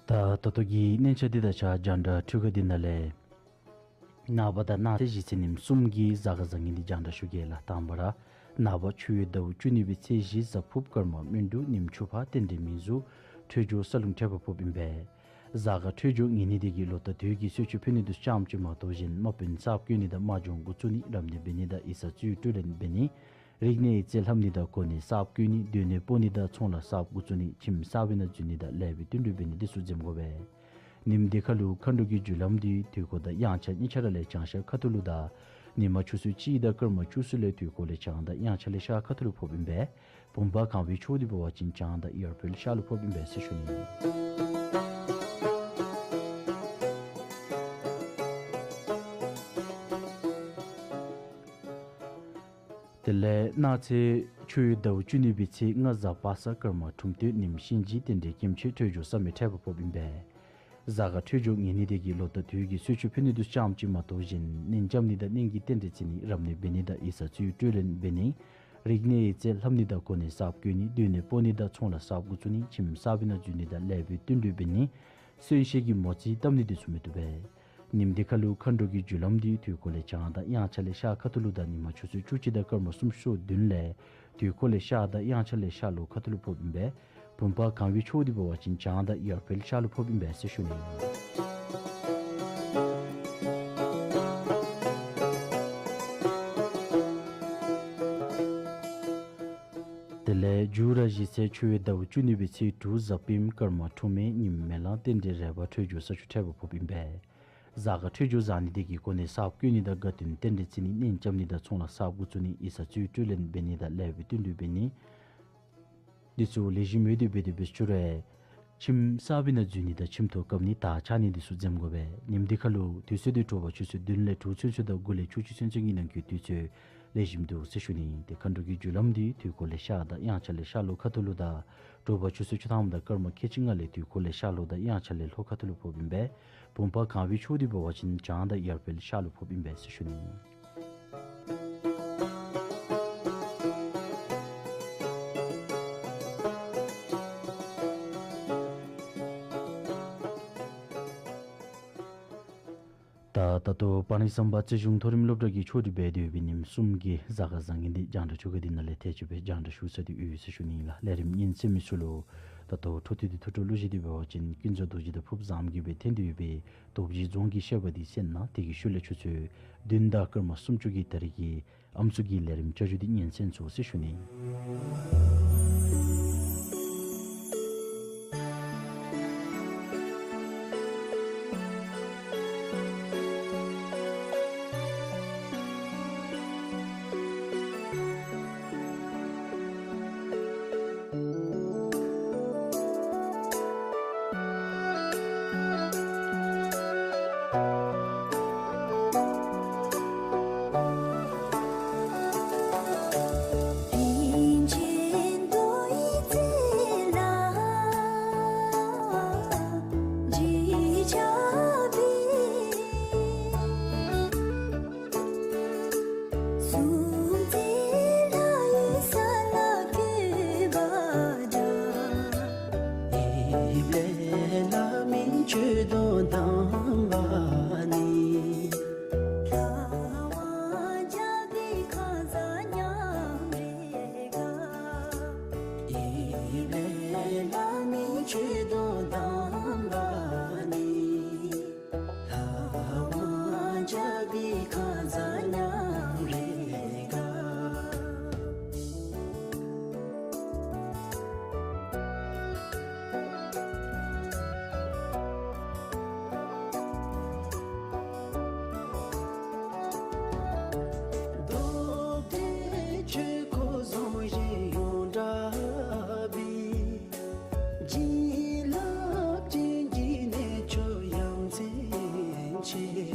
ད་ད་ལྟོ་གི་གནས་ཚུལ་འདི་དང་ཆ་རྒྱང་བསྒྲགས་འཕྲུལ་ཁང་འདི་ནང་ལས་ནངས་པ་དང་གནངས་ཚེ་གཞེས་ཚེས་ཉིནམ་གསུམ་གྱི་གཟའ་སྐར་བཟང་ངན་འདི་རྒྱང་བསྒྲགས་ཞུ་གེ་ལགས། དང་པ་ར་ནངས་པ་ཆུ་ཡོས་ཟླཝ་བཅུ་གཉིས་པའི་ཚེས་བཞི་གཟའ་ཕུརཔ་སྐར་མ་སྨིན་དྲུག་ཉིནམ་ཆུ་ཕག་རྟེན་འབྲེལ་མིང་གཟུགས་འཕྲོད་སྦྱོར་ས་རླུང་འཕྲད་པ་ཕོགཔ་ཨིན་པས། གཟའ་སྐར་འཕྲོད་སྦྱོར་ངན་ནི་དེ་གིས་ལོ་ཟླ་དུས་ཀྱི་གསོལ་མཆོད་ཕུལ་ནི་དུས་ཙམ་ཅིག་མ་གཏོགས་གཞན་དམག་དཔོན་གསརཔ་བསྐོ་ནི་དང་དམག་སྦྱོང་འགོ་བཙུགས་ནི་རབ་གནས་འབད་ནི་དང་ཡིག་ཚང་རྩིས་སྤྲོད་ལེན་འབད་ནི་རིག་གནས་ཡིག་རྩིས་ལྷབ་ནི་དང་གོ་གནས་གསརཔ་བསྐོ་ནི་སྡོད་གནས་སྤོ་ནི་དང་ཚོང་ལཱ་གསརཔ་འགོ་བཙུགས་ནི་ཁྱིམ་གསར་པའི་ནང་འཛུལ་ནི་དང་ལེགས་པའི་བསྟུན་གྲོས་འབད་ནི་དེ་ཚུ་འཛེམ་དགོ་པས། ཉིནམ་འདི་ཁ་ལུ་མཁའ་འགྲོ་གི་རྒྱུ་ལམ་འདི་དུས་འཁོར་དང་དབྱངས་འཆར་གཉིས་ཆ་ར་ལས་བྱང་ཤར་ཁ་ཐུག་ལུ་དང་ཉིན་མ་ཆུ་ཚོད་གཅིག་དང་སྐར་མ་བཅུ་གསུམ་ལས་དུས་འཁོར་ལས་བྱང་དང་དབྱངས་འཆར་ལས་ཤར་ཁ་ཐུག་ལུ་ཕོགཔ་ཨིན་པས། བུམ་པ་གང་བའི་ཕྱོགས་འདི་འབད་བ་ཅིན་བྱང་དང་ཡར་འཕེལ་ཤར་ལུ་ཕོགཔ་ཨིན་པས་ཟེར་ཞུ་ནི། དེ་ལས་གནངས་ཚེ་ཆུ་ཡོས་ཟླཝ་བཅུ་གཉིས་པའི་ཚེས་ལྔ་གཟའ་པ་སངས་སྐར་མ་འཁྲུངས་སྟོན་ཉིནམ་གཤིན་རྗེའི་རྟེན་འབྲེལ་སྐྱེ་མཆེད་འཕྲོད་སྦྱོར་ས་མེ་འཕྲད་པ་ཕོགཔ་ཨིན་པས། གཟའ་སྐར་འཕྲོད་སྦྱོར་ངན་ནི་དེ་གིས་ལོ་ཟླ་དུས་ཀྱི་གསོལ་མཆོད་ཕུལ་ནི་དུས་ཙམ་ཅིག་མ་གཏོགས་གཞན་ནན་འཇམ་ནི་དང་ནན་གྱི་རྟེན་འབྲེལ་བརྩི་ནི་རབ་གནས་འབད་ནི་དང་ཡིག་ཚང་རྩིས་སྤྲོད་ལེན་འབད་ནི་རིག་གནས་ཡིག་རྩིས་ལྷབ་ནི་དང་གོ་གནས་གསརཔ་བསྐོ་ནི་སྡོད་གནས་སྤོ་ནི་དང་ཚོང་ལཱ་གསརཔ་འགོ་བཙུགས་ནི་ཁྱིམ་གསར་པའི་ནང་འཛུལ་ནི་དང་ལེགས་པའི་བསྟུན་གྲོས་འབད་ནི་གསོན་གཤིན་གྱི་མོ་རྩིས་བཏབ་ནི་དེ་ཚུ་མི་བཏུབ་པས། ཉིནམ་འདི་ཁ་ལུ་མཁའ་འགྲོ་གི་རྒྱུ་ལམ་འདི་དུས་འཁོར་ལས་བྱང་དང་དབྱངས་འཆར་ལས་ཤར་ཁ་ཐུག་ལུ་དང་ཉིན་མ་ཆུ་ཚོད་བཅུ་གཅིག་དང་སྐར་མ་སུམ་ཅུ་སོ་བདུན་ལས་དུས་འཁོར་ལས་ཤར་དང་དབྱངས་འཆར་ལས་ཤར་ལྷོ་ཁ་ཐུག་ལུ་ཕོགཔ་ཨིན་པས། བུམ་པ་གང་བའི་ཕྱོགས་འདི་འབད་བ་ཅིན་བྱང་དང་ཡར་འཕེལ་ཤར་ལུ་ཕོགཔ་ཨིན་པས་ཟེར་ཞུ་ནི། དེ་ལས་མཇུག་ར་གཞེས་ཚེས་ཆུ་ཡོས་ཟླཝ་བཅུ་གཉིས་པའི་ཚེས་དྲུག་གཟའ་སྤེནམ་སྐར་མ་འཁྲུངས་མེ་ཉིནམ་མེ་གླང་རྟེན་འབྲེལ་རེ་བ་འཕྲོད་སྦྱོར་ས་ཆུ་འཕྲད་པ་ཕོགཔ་ཨིན་པས། གཟའ་སྐར་འཕྲོད་སྦྱོར་བཟང་ནི་དེ་གིས་གོ་གནས་གསརཔ་བསྐོ་ནི་དང་དགའ་སྟོན་རྟེན་འབྲེལ་བརྩི་ནི་ནན་འཇམ་ནི་དང་ཚོང་ལཱ་གསརཔ་འགོ་བཙུགས་ནི་ཡིག་ཚང་རྩིས་སྤྲོད་ལེན་འབད་ནི་དང་ལེགས་པའི་བསྟུན་གྲོས་འབད་ནི་དེ་ཚུ་ལེགས་ཤོམ་ཡོད་དེ་འབད་དེ་འབད་ཞུ་རུང་ཁྱིམ་གསར་པའི་ནང་འཛུལ་ནི་དང་ཁྱིམ་ཐོག་བཀབ་ནི་དར་འཕྱར་ནི་དེ་ཚུ་འཛེམ་དགོ་པས། ཉིནམ་འདི་ཁ་ལུ་དུས་ཚོད་འདི་དྲོ་པ་ཆུ་ཚོད་བདུན་ལས་དྲུག་ཚུན་ཚོད་དང་དགུ་ལས་བཅུ་གཅིག་ཚུན་ཚོད་ཀྱི་ནང་འཁོད་དུས་ཚོད་ལེགས་ཤོམ་འདུག་ཟེར་ཞུ་ནི། ཏེ་མཁའ་འགྲོ་གི་རྒྱུ་ལམ་འདི་དུས་འཁོར་ལས་ཤར་དང་དབྱངས་འཆར་ལས་ཤར་ལྷོ་ཁ་ཐུག་ལུ་དང་དྲོ་པ་ཆུ་ཚོད་བཅུ་ཐམ་དང་སྐར་མ་ཁལ་གཅིག་ལྔ་ལས་དུས་འཁོར་ལས་ཤར་ལྷོ་དང་དབྱངས་འཆར་ལས་ལྷོ་ཁ་ཐུག་ལུ་ཕོགཔ་ཨིན་པས། བུམ་པ་གང་བའི་ཕྱོགས་འདི་འབད་བ་ཅིན་བྱང་དང་ཡར་འཕེལ་ཤར་ལུ་ཕོགཔ་ཨིན་པས་ཟེར་ཞུ་ནི། ད་ད་ལྟོ་པཱ་ཎི་སམ་བྷ་རྩེ་གཞུང་མཐོ་རིམ་སློབ་གྲྭ་གི་ཆོས་འབྲེལ་འབད་དེ་ཡོད་པའི་ཉིནམ་གསུམ་གྱི་གཟའ་སྐར་བཟང་ངན་འདི་རྒྱང་བསྒྲགས་ཆོ་ག་འདི་ནང་ལས་ཐད་ཅིག་སྦེ་རྒྱང་བསྒྲགས་ཞུ་ཚར་ཏེ་ཡོད་ཟེར་ཞུ་ནི་ཨིན་ལགས། ལས་རིམ་ཉན་གསན་མི་ཚུ་ལུ་ད་ལྟོ་འཕྲོ་མཐུད་དེ་ཐུགས་སྤྲོ་བློ་བཞེས་ཏེ་འབད་བ་ཅིན་ཀུན་རྫོབ་རྡོ་རྗེ་དང་ཕུརཔ་བཟངམོ་གིས་སྦེ་འཐེན་ཏེ་ཡོད་པའི་རྡོ་རྗེ་རྫོང་གི་བཤད་པ་འདི་གསན་གནང་། དེ་གི་ཤུལ་ལས་ཆུ་ཚོད་བདུན་དང་སྐར་མ་སུམ་ཅུ་གི་ད་རིས་ཀྱི་ཨམ་སྲུ་གི་ལས་རིམ་བསྐྱར་ཞུ་འདི་ཉན་གསན་ཚུགས་ཟེར་ཞུ་ནི། བྱིན་རླབས་ཅན་གྱི་གནས་མཆོག་ཡ་མཚན་ཆེ།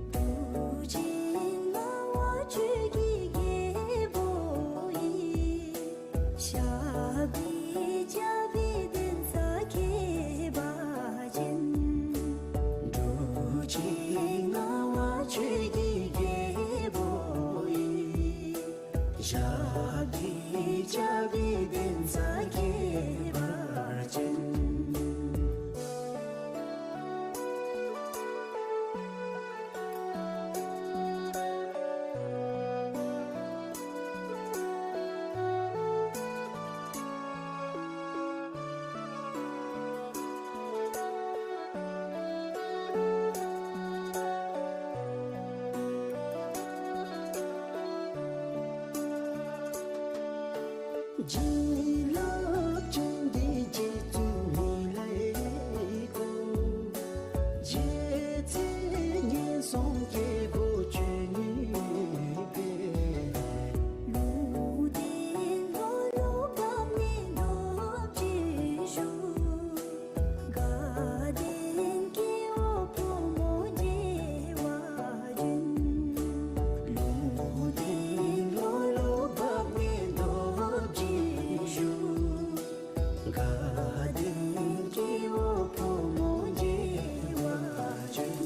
འབྲུག་ཆེན་ངག་དབང་ཆོས་ཀྱི་རྒྱལ་པོ་ཡི། ཞབས་པད་བཅགས་པའི་གདན་ས་ཁྱད་པར་ཅན། འབྲུག་ཆེན་ངག་དབང་ཆོས་ཀྱི་རྒྱལ་པོ་ཡི། ཞབས་པད་བཅགས་པའི་གདན་ས་ཁྱད་པར་ཅན། བྱིན་རླབས་ཅན་གྱི་རྗེ་བཙུན་མི་ལའི་སྐུ། རྗེ་བཙུན་ངན་སོང་སྐྱེ་སྒོ་གཅོད་ནུས་པའི། ལུང་བསྟན་ལོ་ལོ་བབས་ནས་རྡོ་རྗེ་བཞུགས། དགའ་ལྡན་སྐྱེ་བོ་ཕོ་མོ་བརྗེ་བ་ཅན། ལུང་བསྟན་ལོ་ལོ་བབས་ནས་རྡོ་རྗེ་བཞུགས། དགའ་ལྡན་སྐྱེ་བོ་ཕོ་མོ་བརྗེ་བ་ཅན།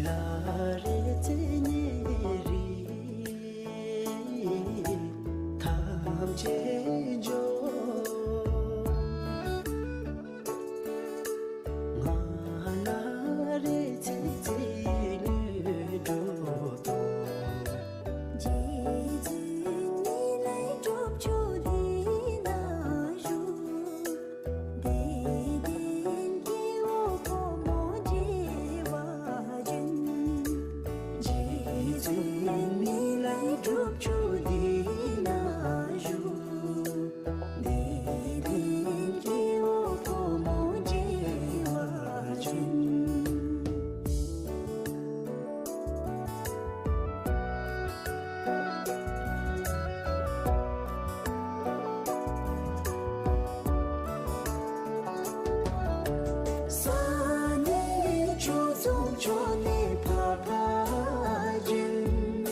ལ་རེ་ཚེ་ཉེ་རིང་ཐམས་ཅད་འཇོམས། ང་ལ་རེ་ཚེ་ཚེ་ནུས་འགྲུབ་ཐོབ། རྗེ་བཙུན་མི་ལའི་སྒྲུབ་ཆུ་འདི་ན་བཞུགས། དད་ལྡན་སྐྱེ་བོ་ཕོ་མོ་བརྗེ་བ་ཅན། རྗེ་བཙུན་མི་ལའི་སྒྲུབ་ཆུ་འདི་ན་བཞུགས། དད་ལྡན་སྐྱེ་བོ་ཕོ་མོ་བརྗེ་བ་ཅན། ས་གནས་ཆོས་རྫོང་ཕྱོགས་ནས་འཕགས་པ་ཅན།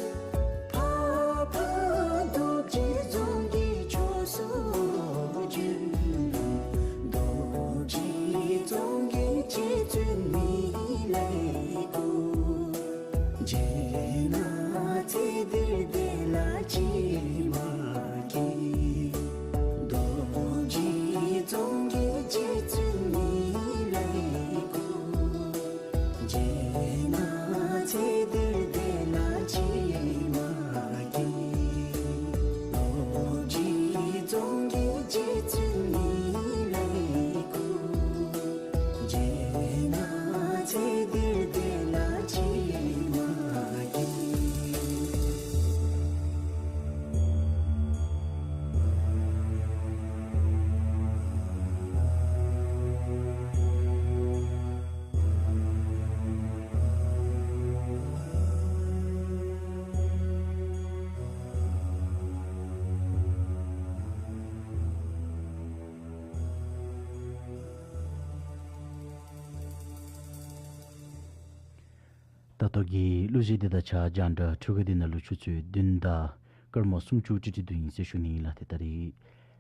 ད་ལྟོ་གི་གླུ་གཞས་འདི་དང་ཆ་རྒྱང་བསྒྲགས་འཕྲུལ་ཁང་འདི་ནང་ལུ་ཆུ་ཚོད་བདུན་དང་སྐར་མ་སུམ་ཅུ་ཅིག་ཅིག་སྡོད་ཡི་ཟེར་ཞུ་ནི་ཨིན་ལགས། ཏེ་ད་རིས་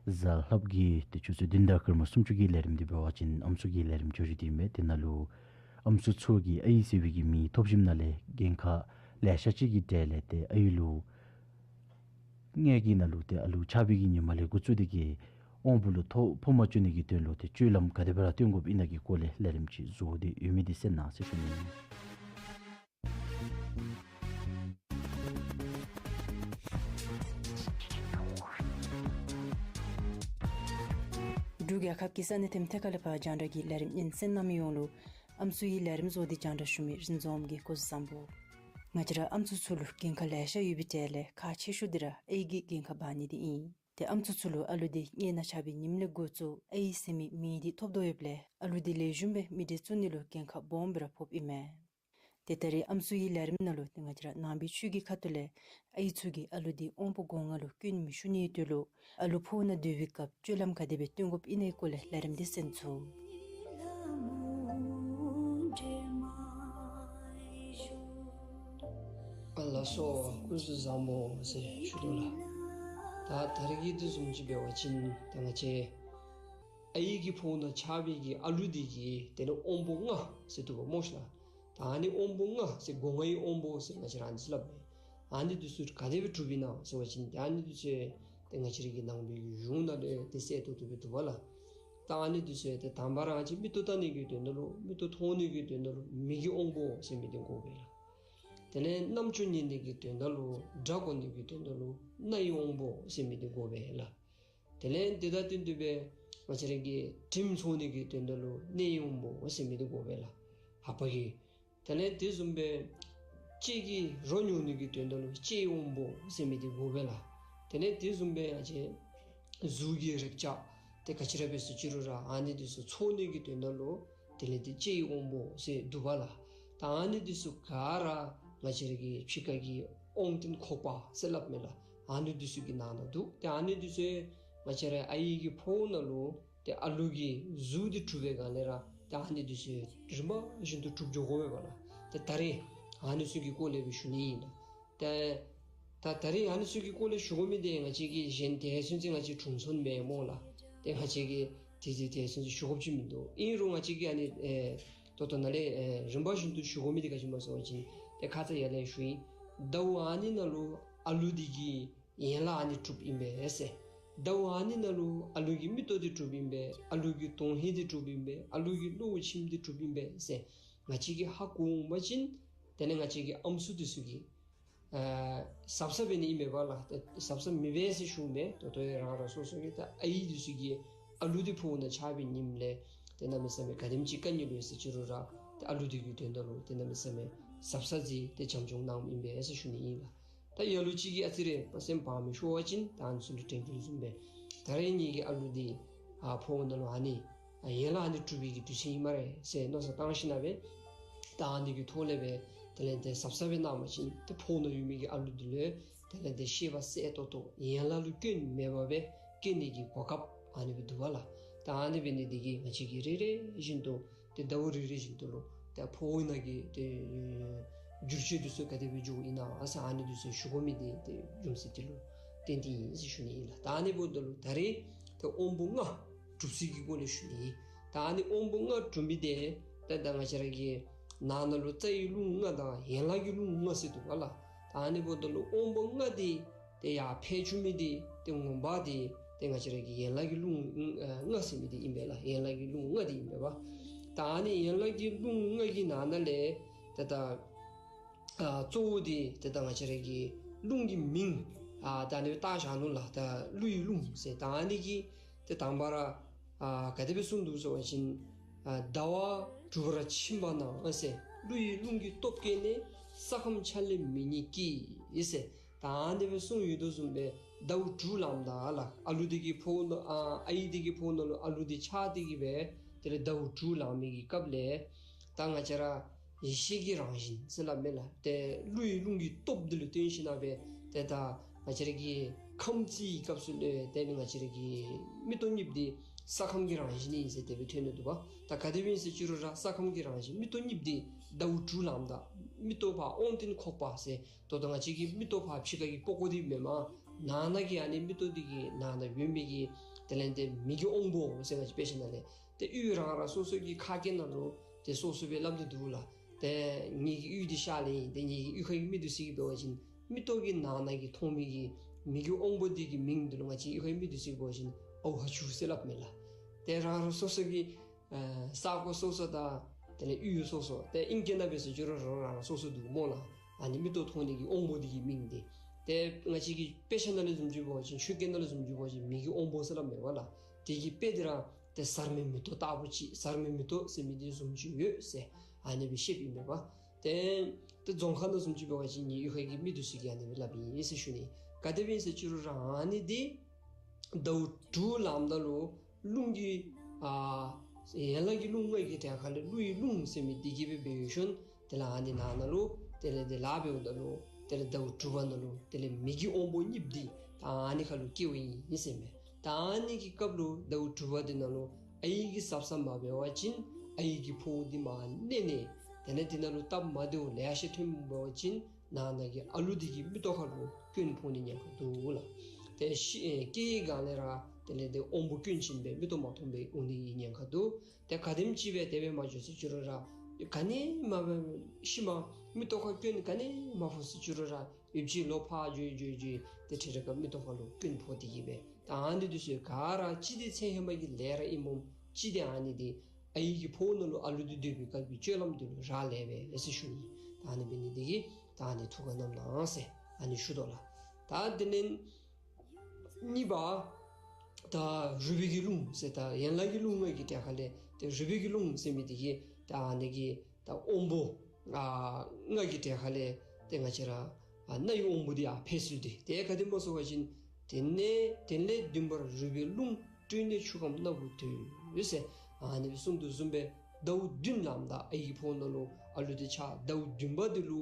གཟའ་ལྷགཔ་གི་ཏེ་ཆུ་ཚོད་བདུན་དང་སྐར་མ་སུམ་ཅུ་གི་ལས་རིམ་འདི་འབད་བ་ཅིན་ཨམ་སྲུ་གི་ལས་རིམ་བརྗོད་གཞི་འདི་ཨིན་པས། དེ་ནང་ལུ་ཨམ་སྲུ་ཚུ་གིས་ཨའི་ཟེར་བའི་གི་མིང་ཐོབ་ཞིནམ་ལས་འགན་ཁག་ལེ་ཤ་ཅིག་གི་གྲས་ལས་ཏེ་ཨའི་ལུ་ངེ་གི་ནང་ལུ་ཏེ་ཨ་ལུ་ཆགས་པའི་གི་ཉིནམ་ལས་འགོ་བཙུགས་ཏེ་གིས་དབང་པོ་ལུ་ཐོ་ཕོག་མ་བཅུག་ནི་གི་དོན་ལུ་ཏེ་སྤྱོད་ལམ་ག་དེ་སྦེ་ར་སྟོན་དགོཔ་ཨིན་ན་གི་སྐོར་ལས་ལས་རིམ་ཅིག་བཟོ་སྟེ་ཡོད་མི་འདི་གསན་གནང་ཟེར་ཞུ་ནི། འབྲུག་རྒྱལ་ཁབ་ཀྱི་ས་གནས་ཐེམ་ཐེ་ཁ་ལས་ཕར་རྒྱང་བསྒྲགས་ཀྱི་ལས་རིམ་ཉན་གསན་གནང་མི་ཡོངས་ལུ་ཨམ་སྲུ་གི་ལས་རིམ་བཟོ་སྟེ་རྒྱང་བསྒྲགས་ཞུ་མི་རིན་འཛོམས་ཀྱི་སྐུ་གཟུགས་བཟང་པོ། ང་བཅས་ར་ཨམ་སྲུ་ཚུ་ལུ་འགན་ཁག་ལེ་ཤ་ཡོད་པའི་གྲས་ལས་ཁག་ཆེ་ཤོས་འདི་ར་ཨའི་གི་འགན་ཁག་འབག་ནི་འདི་ཨིན། ཏེ་ཨམ་སྲུ་ཚུ་ལུ་ཨ་ལུ་འདི་མངལ་ནང་ཆགས་པའི་ཉིནམ་ལས་འགོ་བཙུགས་ཨའི་ཟེར་མི་མིང་འདི་ཐོབ་དོ་ཡོདཔ་ལས་ཨ་ལུ་འདི་ལེགས་ཤོམ་སྦེ་མི་འདྲེས་བཙུགས་ནི་ལུ་འགན་ཁག་སྦོམ་སྦེ་ར་ཕོགཔ་ཨིན་མས། ཏེ་ད་རིས་ཨམ་སྲུ་གི་ལས་རིམ་ནང་ལུ་ཏེ་ང་བཅས་ར་ནང་པའི་ཆོས་ཀྱི་ཁ་ཐུག་ལས་ཨའི་ཚུ་གིས་ཨ་ལུ་འདི་དབང་པོ་སྒོ་ལྔ་ལུ་སྐྱོན་མི་ཞུགས་ནིའི་དོན་ལུ་ཨ་ལུ་ཕོཝ་ནང་སྡོད་པའི་སྐབས་སྤྱོད་ལམ་ག་དེ་སྦེ་སྟོན་དགོཔ་ཨིན་ནའི་སྐོར་ལས་ལས་རིམ་འདི་གསན་ཚུགས། ཨ་ལགས་སོ། སྐུ་གཟུགས་བཟང་པོ་ཟེར་ཞུ་དོ་ལགས། ད་ད་རིས་ཀྱི་དུས་བཟུམ་ཅིག་འབད་བ་ཅིན་ད་ང་བཅས་ཨའི་གི་ཕོཝ་ནང་ཆགས་པའི་གི་ཨ་ལུ་འདི་གི་དེ་ལས་དབང་པོ་ལྔ་ཟེར་འདུག་པ་སྨོ་ཤིག་ལགས། ད་ཨ་ནི་དབང་པོ་ལྔ་ཟེར་སྒོ་ལྔའི་དབང་པོ་ཟེར་ང་བཅས་ར་ཨ་ནི་ཚུ་སླབ་མས། ཨ་ནི་འདི་ཚུ་ག་དེ་སྦེ་གྲུབ་ཨིན་ན་ཟེར་བ་ཅིན་ཏེ་ཨ་ནི་འདི་ཚུ་ཏེ་ང་བཅས་ར་གི་ནང་པའི་གི་གཞུང་ནང་ལས་ཏེ་གསལ་ཏོག་ཏོ་སྦེ་འདུག་པ་ལགས། ད་ཨ་ནི་འདི་ཚུ་ཏེ་དང་པ་ར་ང་བཅས་མིག་ཏོ་བལྟ་ནི་གི་དོན་དག་ལུ་མིག་ཏོ་མཐོང་ནི་གི་དོན་དག་ལུ་མིག་གི་དབང་པོ་ཟེར་མི་འདི་དགོ་པས་ལགས། དེ་ལས་རྣམ་ཅོ་རྙེད་ནི་གི་དོན་དག་ལུ་སྒྲ་གོ་ནི་གི་དོན་དག་ལུ་རྣའི་དབང་པོ་ཟེར་མི་འདི་དགོ་པས་ལགས། དེ་ལས་དེ་དང་བསྟུན་ཏེ་སྦེ་ང་བཅས་ར་གི་དྲིམ་ཚོར་ནི་གི་དོན་དག་ལུ་སྣའི་དབང་པོ་ཟེར་མི་འདི་དགོ་པས་ལགས། ལྷ་པ་གི། དེ་ལས་དེ་བཟུམ་སྦེ་ལྕེ་གིས་རོ་མྱོང་ནི་གི་དོན་དག་ལུ་ལྕེའི་དབང་པོ་ཟེར་མི་འདི་དགོ་པས་ལགས། དེ་ལས་དེ་བཟུམ་སྦེ་ང་བཅས་གཟུགས་ཀྱི་རེག་བྱ་ཏེ་ག་ཅི་ར་འབད་ཟེར་ཅི་རུང་ར་ཨ་ནི་འདི་ཚུ་ཚོར་ནི་གི་དོན་དག་ལུ་དེ་ལས་ཏེ་ལྕེའི་དབང་པོ་ཟེར་འདུག་པ་ལགས། ད་ཨ་ནི་འདི་ཚུ་ག་ར་ང་བཅས་ར་གི་ཕྱི་ཁ་གི་དབང་རྟེན་ཁོག་པ་ཟེར་སླབ་མས་ལགས། ཨ་ནི་འདི་ཚུ་གི་ནང་ན་འདུག། ཏེ་ཨ་ནི་འདི་ཚུ་ང་བཅས་ར་ཨའི་གི་ཕོཝ་ནང་ལུ་ཏེ་ཨ་ལུ་གི་གཟུགས་འདི་གྲུབ་པའི་སྒང་ལས་ར་ཏེ་ཨ་ནི་འདི་ཚུ་རིམ་པ་བཞིན་དུ་གྲུབ་འགྱོ་དགོ་པས་ལགས། ཏེ་ད་རིས་ཨ་ནི་ཚུ་གི་སྐོར་ལས་སྦེ་ཞུ་ནི་ཨིན་ལགས། ཏེ་ད་ད་རིས་ཨ་ནི་ཚུ་གི་སྐོར་ལས་ཞུ་དགོ་མི་འདི་ང་བཅས་ཀྱིས་གཞན་དེ་ཚུན་ཚོད་ང་བཅས་དྲུང་འཚོ་མེན་སྨོ་ལགས། ཏེ་ང་བཅས་ཀྱིས་དེ་དེ་དེ་ཚུན་ཚོད་ཞུ་དགོཔ་ཅིག་མིན་འདུག། ཨིན་རུང་ང་བཅས་ཀྱིས་ཨ་ནི་ཨེ་ད་ལྟོ་ནཱ་ལས་ཨེ་རིམ་པ་བཞིན་དུ་ཞུ་དགོ་མི་འདི་ག་ཅི་སྨོ་ཟེར་བ་ཅིན་ཏེ་ཁ་ཙ་ཡར་ལས་ཞུ་ཡི། ཟླཝ་ཨ་ནི་ནང་ལུ་ཨ་ལུ་འདི་གི་ཡན་ལག་ཨ་ནི་གྲུབ་ཨིན་པས་ཟེར། ཟླཝ་ཨ་ནི་ནང་ལུ་ཨ་ལུ་གི་མིག་ཏོ་འདི་གྲུབ་ཨིན་པས། ཨ་ལུ་གི་དོན་ཧིང་འདི་གྲུབ་ཨིན་པས། ཨ་ལུ་གི་བློ་ཁྱིམ་འདི་གྲུབ་ཨིན་པས་ཟེར་ང་བཅས་ཀྱིས་ཧ་གོ་འོང་པ་ཅིན་དེ་ལས་ང་བཅས་ཀྱི་ཨམ་སྲུ་འདི་ཚུ་གིས་ཨ་གཟབ་གཟབ་འབད་ནི་ཨིན་མས་པ་ལགས། ཏེ་གཟབ་གཟབ་མི་འབད་ཟེར་ཞུཝ་མེན། ད་ལྟོ་ཡང་རང་རང་སོ་སོ་གི་ད་ཨའི་འདི་ཚུ་གི་ཨ་ལུ་འདི་ཕོཝ་ནང་ཆགས་པའི་ཉིནམ་ལས་ཏེ་གནམ་མེད་ས་མེད་ག་དེམ་ཅིག་དཀའ་ངལ་ཡོད་ཟེར་ཅི་རུང་ར་ཏེ་ཨ་ལུ་འདི་གི་དོན་དག་ལུ་ཏེ་གནམ་མེད་ས་མེད་གཟབ་གཟབ་ཅིག་ཏེ་བྱམས་སྐྱོང་གནངམ་ཨིན་པས་ཟེར་ཞུ་ནི་ཨིན་ལགས། ད་ལ་ལུ་ཅིག་གིས་ཨ་ཙི་རེ་སེམས་བག་མི་ཤོར་བ་ཅིན་ད་ཨ་ནི་ཚུ་ལུ་དྲན་སྐུལ་བཟུམ་སྦེ་ད་རེས་ངེ་གི་ཨ་ལུ་འདི་ཨ་ཕོཝ་ནང་ལུ་ཨ་ནི་ཨ་ཡན་ལག་ཨ་ནི་གྲུབ་པའི་གི་དུས་ཚོད་ཨིན་སྨ་རེ་ཟེར་མནོ་བསམ་བཏང་ཞིན་ན་སྦེ་ད་ཨ་ནི་གི་ཐོག་ལས་སྦེ་དེ་ལས་ཏེ་གཟབ་གཟབ་སྦེ་གནང་བ་ཅིན་ཏེ་ཕོཝ་ནང་ཡོད་མི་གི་ཨ་ལུ་འདི་ལུ་དེ་ལས་ཏེ་ཤེས་པ་གསལ་ཏོག་ཏོ་ཡན་ལག་ལུ་སྐྱོན་མེད་པར་སྦེ་སྐྱེ་ནི་གི་གོ་སྐབས་ཨ་ནི་སྦེ་འདུག་པ་ལགས། ད་ཨ་ནི་འབད་ནི་འདི་གིས་ང་བཅས་ཀྱིས་རེ་རེ་བཞིན་དུ་ཏེ་ཟླཝ་རེ་རེ་བཞིན་དུ་ལུ་ཏེ་ཕོཝ་ནང་གི་ཏེ་འགྱུར་བཅོས་འདི་ཚུ་ག་དེ་སྦེ་འགྱོཝ་ཨིན་ན་ཨ་ཟེར་ཨ་ནི་འདི་ཚུ་ཞུ་དགོ་མི་འདི་ཏེ་རྒྱུ་མཚན་འདི་ལུ་བརྟེན་ཏེ་ཨིན་ཟེར་ཞུ་ནི་ཨིན་ལགས། ད་ཨ་ནི་འབདཝ་ད་ལུ་ད་རེས་ཏེ་དབང་པོ་ལྔ་གྲུབ་ཚུལ་གྱི་སྐོར་ལས་ཞུ་ནི་ཨིན། ད་ཨ་ནི་དབང་པོ་ལྔ་གྲུབ་མི་འདི་ཏེ་ད་ང་བཅས་ར་གི་ནང་ན་ལུ་རྩ་བའི་རླུང་ལྔ་དང་ཡན་ལག་གི་རླུང་ལྔ་ཟེར་འདུག་པ་ལགས། ད་ཨ་ནི་འབདཝ་ད་ལུ་དབང་པོ་ལྔ་འདི་ཏེ་ཡར་འཕེལ་བཅུག་མི་འདི་ཏེ་ངོ་མ་འདི་ཏེ་ང་བཅས་ར་གི་ཡན་ལག་གི་རླུང་ཨ་ལྔ་ཟེར་མི་འདི་ཨིན་པས་ལགས། ཡན་ལག་གི་རླུང་ལྔ་འདི་ཨིན་པས་པ། ད་ཨ་ནི་ཡན་ལག་གི་རླུང་ལྔ་གི་ནང་ན་ལས་ཏེ་ད་ཨ་གཙོ་བོ་འདི་ཏེ་ད་ང་བཅས་ར་གི་རླུང་གི་མིང་ཨ་ད་ཨ་ནི་བཏགས་བཞག་ནུག་ལགས། ད་ཀླུ་ཡི་རླུང་ཟེར། ད་ཨ་ནི་གི་ཏེ་དང་པ་ར་ཨ་ག་དེ་སྦེ་གསུངས་འདུག་ཟེར་བ་ཅིན་ཨ་ཟླ་བ་གྲུབ་པར་ཕྱིན་པ་ན་ཟེར། ཀླུ་ཡི་རླུང་གི་སྟོབས་བཀལ་ནས་ས་ཁམས་ཆ་ལས་མི་རྙེད་ཀྱི་ཟེར། ད་ཨ་ནི་སྦེ་གསུངས་ཡོད་དོ་བཟུམ་སྦེ་ཟླཝ་དྲུག་ལངམ་ད་ལགས། ཨ་ལུ་འདི་གི་ཕོཝ་ནང་ཨ་ཨའི་འདི་གི་ཕོཝ་ནང་ལུ་ཨ་ལུ་འདི་ཆགས་ཏེ་གི་སྦེ་དེ་ལས་ཟླཝ་དྲུག་ལང་མི་གི་སྐབས་ལས་ད་ང་བཅས་ར་ཡེ་ཤེས་ཀྱི་རང་བཞིན་ཟེར་སླབ་མས་ལགས། ཏེ་ཀླུ་ཡི་རླུང་གི་སྟོབས་འདི་ལུ་བརྟེན་ཞིན་ན་སྦེ་ཏེ་ད་ང་བཅས་ར་གི་ཁམས་རྩིས་ཀྱི་སྐབས་སུ་ལས་ཏེ་ང་བཅས་ར་གི་མིག་ཏོ་གཉིསཔ་འདི་ས་ཁམས་ཀྱི་རང་བཞིན་ཨིན་ཟེར་དེ་སྦེ་ཐོན་ནི་འདུག་པ། ད་ག་དེ་སྦེ་ཨིན་ཟེར་ཅི་རུང་ར་ས་ཁམས་ཀྱི་རང་བཞིན་མིག་ཏོ་གཉིསཔ་འདི་ཟླཝ་དྲུག་ལངམ་ད་ མིག་ཏོ་ཕར་དབང་སྟེ་ཁོག་པ་ཟེར། ད་ལྟོ་ང་བཅས་ཀྱི་མིག་ཏོ་ཕར་ཕྱི་ཁ་གི་པགས་ཀོ་འདི་མེན་མས། ནང་ན་གི་ཨ་ནི་མིག་ཏོ་འདི་གི་ནང་ན་ཡོད་མི་གི་དེ་ལས་ཏེ་མིག་གི་དབང་པོ་ཟེར་ང་བཅས་དཔེ་ཆ་ནང་ལས། ཏེ་ཡུལ་རང་རང་སོ་སོ་གི་ཁ་སྐད་ནང་ལུ་ཏེ་སོ་སོ་སྦེ་སླབ་སྟེ་འདུག་ལགས། ཏེ་ངེ་གི་ཡུལ་འདི་ཤར་ལས་ཨིན། ཏེ་ངེ་གི་ཡུལ་ཁ་གི་མི་འདི་ཚུ་གིས་འབད་བ་ཅིན་མིག་ཏོ་གི་ནང་ན་གི་མཐོང་མི་གི་མིག་གི་དབང་པོ་འདི་གི་མིང་འདི་ལུ་ང་བཅས་ཡུལ་ཁ་གི་མི་འདི་ཚུ་གིས་འབད་བ་ཅིན་ཨའུ་ཧ་ཆུ་ཟེར་སླབ་མས་ལགས། ཏེ་རང་རང་སོ་སོ་གི་ཨ་ས་གོ་སོ་སོ་དང་དེ་ལས་ཡུལ་སོ་སོ། ཏེ་ཨིང་སྐད་ནང་འབད་ཟེར་ཅི་རུང་རང་རང་སོ་སོ་འདུག་སྨོ་ལགས། ཨ་ནི་མིག་ཏོ་མཐོང་ནི་གི་དབང་པོ་འདི་གི་མིང་འདི། ཏེ་ང་བཅས་ཀྱི་དཔེ་ཆ་ནང་ལུ་བཟུམ་ཅིག་འབད་བ་ཅིན་ཆོས་སྐད་ནང་ལུ་བཟུམ་ཅིག་འབད་བ་ཅིན་མིག་གི་དབང་པོ་ཟེར་སླབ་མས་པ་ལགས། དེ་གི་དཔེ་འདི་ར་ཏེ་གཟར་མའི་མེ་ཏོག་ལྟ་བུ་ཅིག། གཟར་མའི་མེ་ཏོག་ཟེར་མི་འདི་བཟུམ་ཅིག་ཡོད་ཟེར་ཨ་ནི་སྦེ་བཤདཔ་ཨིན་པས་པ། ཏེ་ཏེ་རྫོང་ཁ་ནང་བཟུམ་ཅིག་འབད་བ་ཅིན་ངེ་ཡུལ་ཁ་གི་མི་འདི་ཚུ་གིས་ཨ་ནི་སྦེ་སླབ་ཨིན་ཟེར་ཞུ་ནི། ག་དེ་སྦེ་ཨིན་ཟེར་ཅི་རུང་ར་ཨ་ནི་འདི་ཟླཝ་དྲུག་ལངམ་ད་ལུ་རླུང་གི་ཨ་ཡན་ལག་གི་རླུང་ལྔ་གི་གྲལ་ཁ་ལས་ཀླུ་ཡི་རླུང་ཟེར་མི་འདི་གིས་སྦེ་འབད་ཞིནམ་དེ་ལས་ཨ་ནི་ནང་ན་ལུ་དེ་ལས་དེ་ལཱ་འབདཝ་ད་ལུ་དེ་ལས་ཟླཝ་དྲུག་པ་ནང་ལུ་དེ་ལས་མིག་གི་དབང་པོ་གཉིསཔོ་འདི་ད་ཨ་ནི་ཁ་ལུ་སྐྱེཝ་ཨིན་ཟེར་མས། ད་ཨ་ནི་གི་སྐབས་ལུ་ཟླཝ་དྲུག་པ་འདི་ནང་ལུ་ཨའི་གིས་གཟབ་གཟབ་མ་འབད་བ་ཅིན་ཨའི་གི་ཕོཝ་འདི་མར་མནན་ནི། དེ་ལས་དེ་ནང་ལུ་སྟབས་མ་བདེཝ་ལེ་ཤ་ཐོན་འབད་བ་ཅིན་ནང་ན་གི་ཨ་ལུ་འདི་གི་མིག་ཏོ་ཁ་ལུ་སྐྱོན་ཕོག་ནི་ཉེན་ཁ་འདུག་ལགས། ཏེ་ཤི་ཨེ་སྐྱེས་སྒང་ལས་ར་དེ་ལས་ཏེ་དབང་པོ་སྐྱོན་ཅན་སྦེ་མིག་ཏོ་མ་མཐོང་སྦེ་འོང་ནི་གི་ཉེན་ཁ་འདུག། ཏེ་ག་དེམ་ཅིག་སྦེ་དེ་སྦེ་མ་འགྱོ་ཟེར་ཅི་རུང་ར་ག་ནི་མ་འབད་ཤུལ་མ་མིག་ཏོ་ཁར་སྐྱོན་ག་ནི་མ་ཕོག་ཟེར་ཅི་རུང་ར་ཡུདཔ་ཅིག་ལོག་ཕར་འགྱོ་འགྱོ་འགྱོ་ཏེ་ཁྲིད་ར་ག་མིག་ཏོ་ཁ་ལུ་སྐྱོན་ཕོག་སྟེ་གི་སྦེ། ད་ཨ་ནི་འདི་ཚུ་ག་ར་ཅི་འདི་ཚེ་ཧེ་མ་གི་ལས་ར་ཨིནམ་ཅིག་ཏེ་ཨ་ནི་འདི་ཨའི་གི་ཕོཝ་ནང་ལུ་ཨ་ལུ་འདི་སྡོད་པའི་སྐབས་ཀྱི་སྤྱོད་ལམ་འདི་ལུ་རག་ལས་པས་ཟེར་ཞུ་ནི། ད་ཨ་ནི་འབད་ནི་འདི་གིས་ད་ཨ་ནི་ཐུགས་ཁར་བསྣམ་གནང་ཟེར་ཨ་ནི་ཞུ་དོ་ལགས། ད་དེ་ལས་གཉིས་པ་ད་རུས་པའི་གི་རླུང་ཟེར། ད་ཡན་ལག་གི་རླུང་ལྔ་གི་གྲལ་ཁ་ལས་ཏེ་རུས་པའི་གི་རླུང་ཟེར་མི་འདི་གིས་ད་ཨ་ནི་གི་ད་དབང་པོ་ཨ་ལྔ་གི་གྲལ་ཁ་ལས་ཏེ་ང་བཅས་ར་ཨ་སྣ་ཡི་དབང་པོ་འདི་ཡར་འཕེལ་ཚུལ་འདི་ཏེ་ག་དེམ་སྨོ་ཟེར་བ་ཅིན། དེ་ནས་དེ་ལས་བདུན་པར་རུས་པའི་རླུང་བཀྲུས་ནས་ཆུ་ཁམས་སྣ་བུག་དོད་ཟེར་ཨ་ནི་སྦེ་གསུངས་དོ་བཟུམ་སྦེ་ཟླཝ་བདུན་ལངམ་ད་ཨའི་གི་ཕོཝ་ནང་ལུ་ཨ་ལུ་འདི་ཆགས། ཟླཝ་བདུན་པ་འདི་ལུ་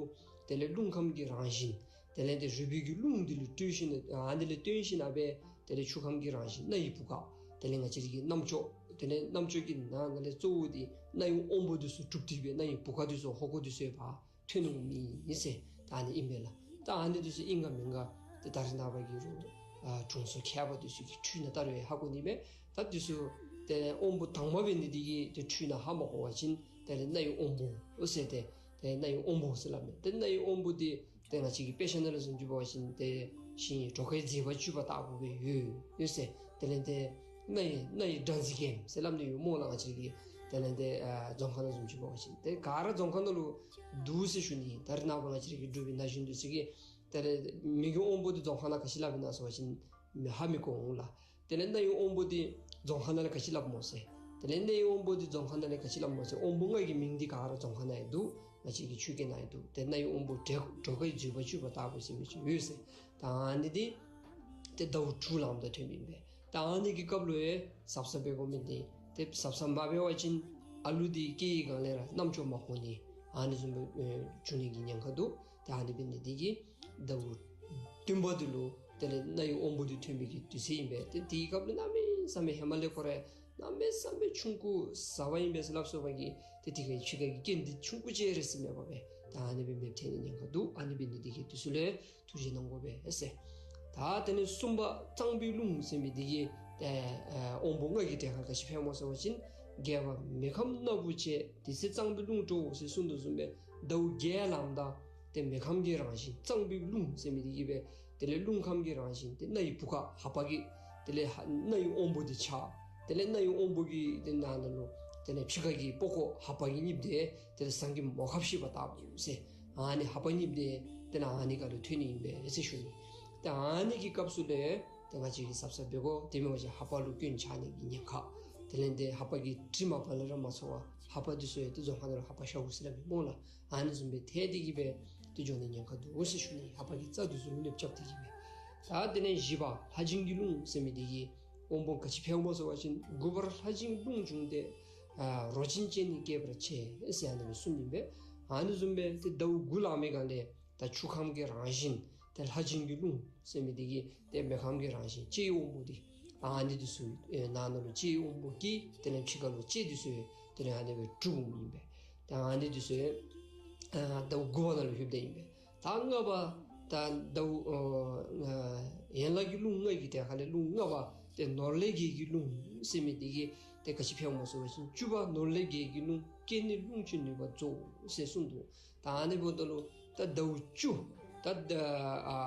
དེ་ལས་རླུང་ཁམས་ཀྱི་རང་བཞིན་དེ་ལས་ཏེ་རུས་པའི་གི་རླུང་འདི་ལུ་བཀྲུས་ཞིནམ་ཨ་ནི་ལས་བརྟེན་ཞིནམ་སྦེ་དེ་ལས་ཆུ་ཁམས་ཀྱི་རང་བཞིན་སྣ་ཡི་བུ་ག་དེ་ལས་ང་བཅས་ར་གི་རྣམ་ཅོག་དེ་ལས་རྣམ་ཅོག་གི་ནང་ན་ལས་གཙོ་བོ་འདི་སྣ་ཡི་དབང་པོ་འདི་ཚུ་གྲུབ་སྟེ་སྦེ་སྣ་ཡི་བུ་ག་འདི་ཚུ་ཧོ་ཀོ་འདི་ཚུ་ཡོད་པ་ཐོན་འོང་མི་ཨིན་ཟེར་ད་ཨ་ནི་ཨིན་པས་ལགས། ད་ཨ་ནི་འདི་ཚུ་ཨིན་ག་མེན་ག་ཏེ་ད་རེས་ནངས་པ་གི་རུང་ཨ་དྲུང་འཚོ་མཁས་པ་འདི་ཚུ་གིས་འཕྲུལ་ནང་བལྟ་རུང་ཧ་གོ་ནི་མས། ད་འདི་ཚུ་ཏེ་དབང་པོ་དྭངས་མ་འབད་ནི་འདི་གིས་ཏེ་འཕྲུལ་ནང་ཧ་མ་གོ་བ་ཅིན་དེ་ལས་སྣ་ཡི་དབང་པོ་ཟེར་ཏེ་ཏེ་སྣ་ཡི་དབང་པོ་ཟེར་སླབ་མས། ཏེ་སྣ་ཡི་དབང་པོ་འདི་ཏེ་ང་བཅས་ཀྱི་དཔེ་ཆ་ནང་ལུ་བཟུམ་ཅིག་འབད་བ་ཅིན་ཏེ་ཤིང་གི་གྲོག་ཁའི་མཛེས་པ་བཅུད་པ་ལྟ་བུ་སྦེ་ཡོད་ཡོད་ཟེར། དེ་ལས་ཏེ་སྣ་ཡི་སྣ་ཡི་སྦྲང་རྩི་ཀེམ་ཟེར་སླབ་ནི་ཡོད་སྨོ་ལགས། ང་བཅས་ཀྱི་དེ་ལས་ཏེ་ཨ་རྫོང་ཁ་ནང་བཟུམ་ཅིག་འབད་བ་ཅིན་ཏེ་ག་ར་རྫོང་ཁ་ནང་ལུ་འདུག་ཟེར་ཞུ་ནི། ད་རེས་ནངས་པ་ང་བཅས་ཀྱི་འབྲུག་པའི་ན་གཞོན་འདི་ཚུ་གིས་དེ་ལས་མིག་གི་དབང་པོ་འདི་རྫོང་ཁ་ནང་ག་ཅི་སླབ་ཨིན་ན་ཟེར་བ་ཅིན་མི་ཧ་མི་གོ་འོང་ལགས། དེ་ལས་སྣ་ཡི་དབང་པོ་འདི་རྫོང་ཁ་ནང་ལས་ག་ཅི་སླབ་སྨོ་ཟེར། དེ་ལས་སྣ་ཡི་དབང་པོ་འདི་རྫོང་ཁ་ནང་ལས་ག་ཅི་སླབ་སྨོ་ཟེར། དབང་པོ་ལྔ་གི་མིང་འདི་ག་ར་རྫོང་ཁ་ནང་ཡང་འདུག། ང་བཅས་ཀྱི་ཆོས་སྐད་ནང་ཡང་འདུག། ཏེ་སྣ་ཡི་དབང་པོ་གྲོག་ཁའི་མཛེས་པ་བཅུད་པ་ལྟ་བུ་ཟེར་མི་ཅིག་ཡོད་ཟེར། ད་ཨ་ནི་འདི་ཏེ་ཟླཝ་དྲུག་ལངམ་ད་ཐོན་མི་ཨིན་པས། ད་ཨ་ནི་གི་སྐབས་ལུ་ཡང་གཟབ་གཟབ་འབད་དགོ་མི་འདི་ཏེ་གཟབ་གཟབ་མ་འབད་བ་ཅིན་ཨ་ལུ་འདི་སྐྱེས་སྒང་ལས་ར་རྣམ་ཅོག་མ་གོ་ནི་ཨ་ནི་བཟུམ་སྦེ་ཨེ་འབྱུང་ནི་གི་ཉེན་ཁ་འདུག། ཏེ་ཨ་ནི་འབད་ནི་འདི་གིས་ཟླཝ་བདུན་པ་འདི་ལུ་དེ་ལས་སྣ་ཡི་དབང་པོ་འདི་ཐོན་པའི་གི་དུས་ཚོད་ཨིན་པས། ཏེ་དེའི་སྐབས་ལུ་གནམ་མེད་ས་མེད་ཧེ་མ་ལས་ཁོ་ར་གནམ་མེད་ས་མེད་ཆུང་ཀུ་ཟ་བ་ཨིན་པས་ཟེར་སླབ་སོང་པ་གི་ཏེ་དེ་གི་ཕྱི་ཁ་གི་སྐྱོན་འདི་ཆུང་ཀུ་ཅིག་རེ་ཟེར་མེད་པ་སྦེ་ད་ཨ་ནི་སྦེ་མེདཔ་ཐལ་ནི་ཉེན་ཁ་འདུག། ཨ་ནི་འབད་ནི་འདི་གིས་དུས་ཚོད་ལུ་ཐུགས་རྗེ་གནང་དགོ་པས་ཟེར། ད་དེ་ལས་གསུམ་པ་གཙང་པའི་རླུང་ཟེར་མི་འདི་གིས་ཏེ་ཨ་དབང་པོ་ལྔ་གི་གྲལ་ཁར་ག་ཅི་འཕེལཝ་སྨོ་ཟེར་བ་ཅིན། རྒྱས་པ་མེ་ཁམས་སྣ་བུག་བཅད། དེ་ཚེ་གཙང་པའི་རླུང་སྤྲོའོ་ཟེར་གསུངས་དོ་བཟུམ་སྦེ་ཟླཝ་བརྒྱད་ལངམ་ད་ཏེ་མེ་ཁམས་ཀྱི་རང་བཞིན་གཙང་པའི་རླུང་ཟེར་མི་འདི་གིས་སྦེ་དེ་ལས་རླུང་ཁམས་ཀྱི་རང་བཞིན་ཏེ་སྣ་ཡི་བུ་ག་ཧ་པ་གི་དེ་ལས་ཧ་སྣ་ཡི་དབང་པོ་འདི་ཆགས། དེ་ལས་སྣ་ཡི་དབང་པོ་གི་ཏེ་ནང་ན་ལུ་དེ་ལས་ཕྱི་ཁ་གི་པགས་ཀོ་ཧ་པ་གི་གཉིསཔོ་འདི་དེ་ལས་ཟངས་ཀྱི་མོ་ཁབ་བཤིག་པ་ལྟ་བུ་ཟེར། ཨ་ནི་ཧ་པ་གཉིསཔོ་འདི་དེ་ལས་ཨ་ནི་ཁ་ལུ་ཐོན་ནི་ཨིན་པས་ཟེར་ཞུ་ནི། ཏེ་ཨ་ནི་གི་སྐབས་སུ་ལས་ཏེ་ང་བཅས་ཀྱིས་གཟབ་གཟབ་འབད་དགོ། དེ་མེན་པ་ཅིན་ཧ་པ་ལུ་སྐྱོན་ཆགས་ནི་གི་ཉེན་ཁ། དེ་ལས་ཏེ་ཧ་པ་གི་དྲི་མ་ཕར་ལས་ར་མ་ཚོར་བར་ཧ་པ་འདི་ཚུ་ཡང་ཏེ་རྫོང་ཁ་ནང་ལུ་ཧ་པ་ཤ་བུ་ཟེར་སླབ་མི་སྨོ་ལགས། ཨ་ནི་བཟུམ་སྦེ་ཐལ་ཏེ་གི་སྦེ་ཏེ་འགྱོ་ནི་ཉེན་ཁ་འདུག་ཟེར་ཞུ་ནི། ཧ་པ་གི་རྩ་འདི་ཚུ་ལུ་གནོདཔ་རྐྱབ་སྟེ་གི་སྦེ། ད་དེ་ལས་བཞི་པ་ལྷ་སྦྱིན་གྱི་རླུང་ཟེར་མི་འདི་གིས་དབང་པོ་ག་ཅི་འཕེལཝ་སྨོ་ཟེར་བ་ཅིན། དགུ་པར་ལྷ་སྦྱིན་རླུང་བྱུང་སྟེ། ཨ་རོ་སྦྱིན་ཅན་ནི་སྐྱེ་བར་བྱེད་ཟེར་ཨ་ནི་སྦེ་གསུངས་ནི་ཨིན་པས། ཨ་ནི་བཟུམ་སྦེ་ཏེ་ཟླཝ་དགུ་ལངམ་སྒང་ལས་ད་ཆུ་ཁམས་ཀྱི་རང་བཞིན་ཏེ་ལྷ་སྦྱིན་གྱི་རླུང་ཟེར་མི་འདི་གིས་ཏེ་མེ་ཁམས་ཀྱི་རང་བཞིན་ལྕེའི་དབང་པོ་འདི་ཨ་ནི་འདི་ཚུ་ཨེ་ནང་ན་ལུ་ལྕེའི་དབང་པོ་སྐྱེ། དེ་ལས་ཕྱི་ཁ་ལུ་ལྕེ་འདི་ཚུ་དེ་ལས་ཨ་ནི་སྦེ་གྲུབ་འོངམ་ཨིན་པས། ཏེ་ཨ་ནི་འདི་ཚུ་ ཨ་ཟླཝ་དགུ་པ་ནང་ལུ་ལྷོདཔ་ད་ཨིན་པས། ད་ལྔ་པ་ད་ཟླཝ་ཨ་ཡན་ལག་གི་རླུང་ལྔ་གི་གྲས་ཁ་ལས་རླུང་ལྔ་པ་ཏེ་ནོར་ལས་རྒྱལ་གྱི་རླུང་ཟེར་མི་འདི་གིས་ཏེ་ག་ཅི་ཕན་སྨོ་ཟེར་བ་ཅིན་བཅུ་པ་ནོར་ལས་རྒྱལ་གྱི་རླུང་རྐྱེན་ནི་རླུང་གཅིག་ནུས་པ་རྫོགས་ཟེར་གསུངས་འདུག། ད་ཨ་ནི་འབདཝ་ད་ལུ་ད་ཟླཝ་བཅུ་ད་ཨ་ཨ་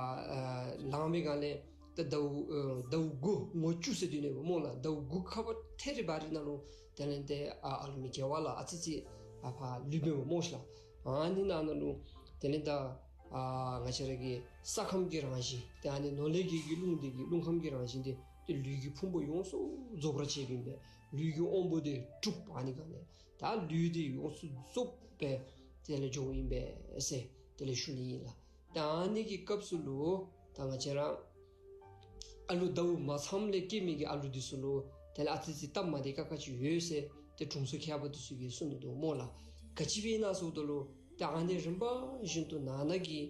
ལང་པའི་སྒང་ལས་ད་ཟླཝ་ཨ་ཟླཝ་དགུ་ངོ་བཅུ་ཟེར་དུས་ནི་སྨོ་ལགས། ཟླཝ་དགུ་ཁ་བ་ཐལ་རི་བ་རི་ནང་ལུ་དེ་ལས་ཏེ་ཨ་ཨ་ལུ་མི་དགེ་བ་ལ་ཨ་ཙི་ཅིག་ཨ་ཕར་ལུས་པས་སྨོ་ཤ་ལགས། ཨ་ནི་ནང་ན་ལུ་དེ་ལས་ད་ཨ་ང་བཅས་ར་གི་ས་ཁམས་ཀྱི་རང་བཞིན་ཏེ་ཨ་ནི་ནོར་ལས་རྒྱལ་གྱི་རླུང་འདི་གིས་རླུང་ཁམས་ཀྱི་རང་བཞིན་འདི་ཏེ་ལུས་ཀྱི་ཕུང་པོ་ཡོངས་སུ་རྫོགས་པར་བྱེད་པའི་ལུས་ཀྱི་དབང་པོ་འདི་གྲུབ། ཨ་ནི་སྒང་ལས་ད་ལུས་འདི་ཡོངས་སུ་རྫོགས་པའི་དེ་ལས་འགྱོཝ་ཨིན་པས་ཟེར་དེ་ལས་ཞུ་ནི་ཨིན་ལགས། ད་ཨ་ནི་གི་སྐབས་སུ་ལུ་ད་ང་བཅས་ར་ཨ་ལུ་ཟླཝ་མ་ཚངམ་ལས་སྐྱེ་མི་གི་ཨ་ལུ་འདི་ཚུ་ལུ་དེ་ལས་ཨ་ཙི་ཅིག་སྟབས་མ་བདེ་ཁག་ཁ་ཅིག་ཡོད་ཟེར་ཏེ་དྲུང་འཚོ་མཁས་པ་འདི་ཚུ་གིས་གསུངས་ནི་འདུག་སྨོ་ལགས། ག་ཅི་སྦེ་ཨིན་ན་ཟེརཝ་ད་ལུ་ད་ཨ་ནི་རིམ་པ་བཞིན་དུ་ནང་ན་གི་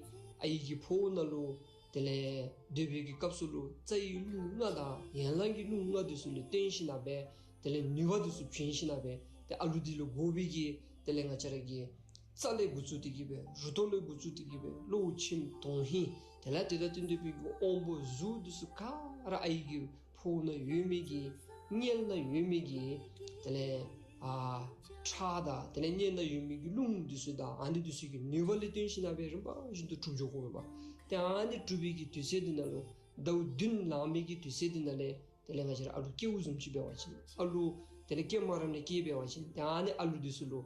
ཨའི་གི་ཕོཝ་ནང་ལུ་དེ་ལས་སྡོད་པའི་གི་སྐབས་སུ་ལུ་རྩ་བའི་རླུང་ལྔ་དང་ཡན་ལག་གི་རླུང་ལྔ་འདི་ཚུ་ལུ་བརྟེན་ཞིནམ་ལས་དེ་ལས་ནུས་པ་འདི་ཚུ་བྱིན་ཞིནམ་ལས་ཏེ་ཨ་ལུ་འདི་ལུ་དགོ་པའི་གི་དེ་ལས་ང་བཅས་ར་གི་རྩ་ལས་འགོ་བཙུགས་ཏེ་གི་སྦེ་རུ་ཏོ་ལས་འགོ་བཙུགས་ཏེ་གི་སྦེ་གློ་མཆིན་དོན་ཧིང་དེ་ལས་དེ་དང་བསྟུན་ཏེ་སྦེ་གི་དབང་པོ་གཟུགས་འདི་ཚུ་ག་ར་ཨའི་གི་ཕོཝ་ནང་ཡོད་མི་གི་མངལ་ནང་ཡོད་མི་གི་དེ་ལས་ཨ་ཁྲག་དང་དེ་ལས་མངལ་ནང་ཡོད་མི་གི་རླུང་འདི་ཚུ་དང་ཨ་ནི་འདི་ཚུ་གི་ནུས་པ་ལས་བརྟེན་ཞིནམ་ལས་རིམ་པ་བཞིན་དུ་གྲུབ་འགྱོ་དགོ་པས། ཏེ་ཨ་ནི་གྲུབ་པའི་གི་དུས་ཚོད་འདི་ནང་ལུ་ཟླཝ་བདུན་ལང་མི་གི་དུས་ཚོད་འདི་ནང་ལས་དེ་ལས་ང་བཅས་ར་ཨ་ལུ་སྐྱེཝ་བཟུམ་ཅིག་འབད་བ་ཅིན་ཨ་ལུ་དེ་ལས་སྐྱེ་མ་རནམ་ལས་སྐྱེས་འབད་བ་ཅིན་ཏེ་ཨ་ནི་ཨ་ལུ་འདི་ཚུ་ལུ་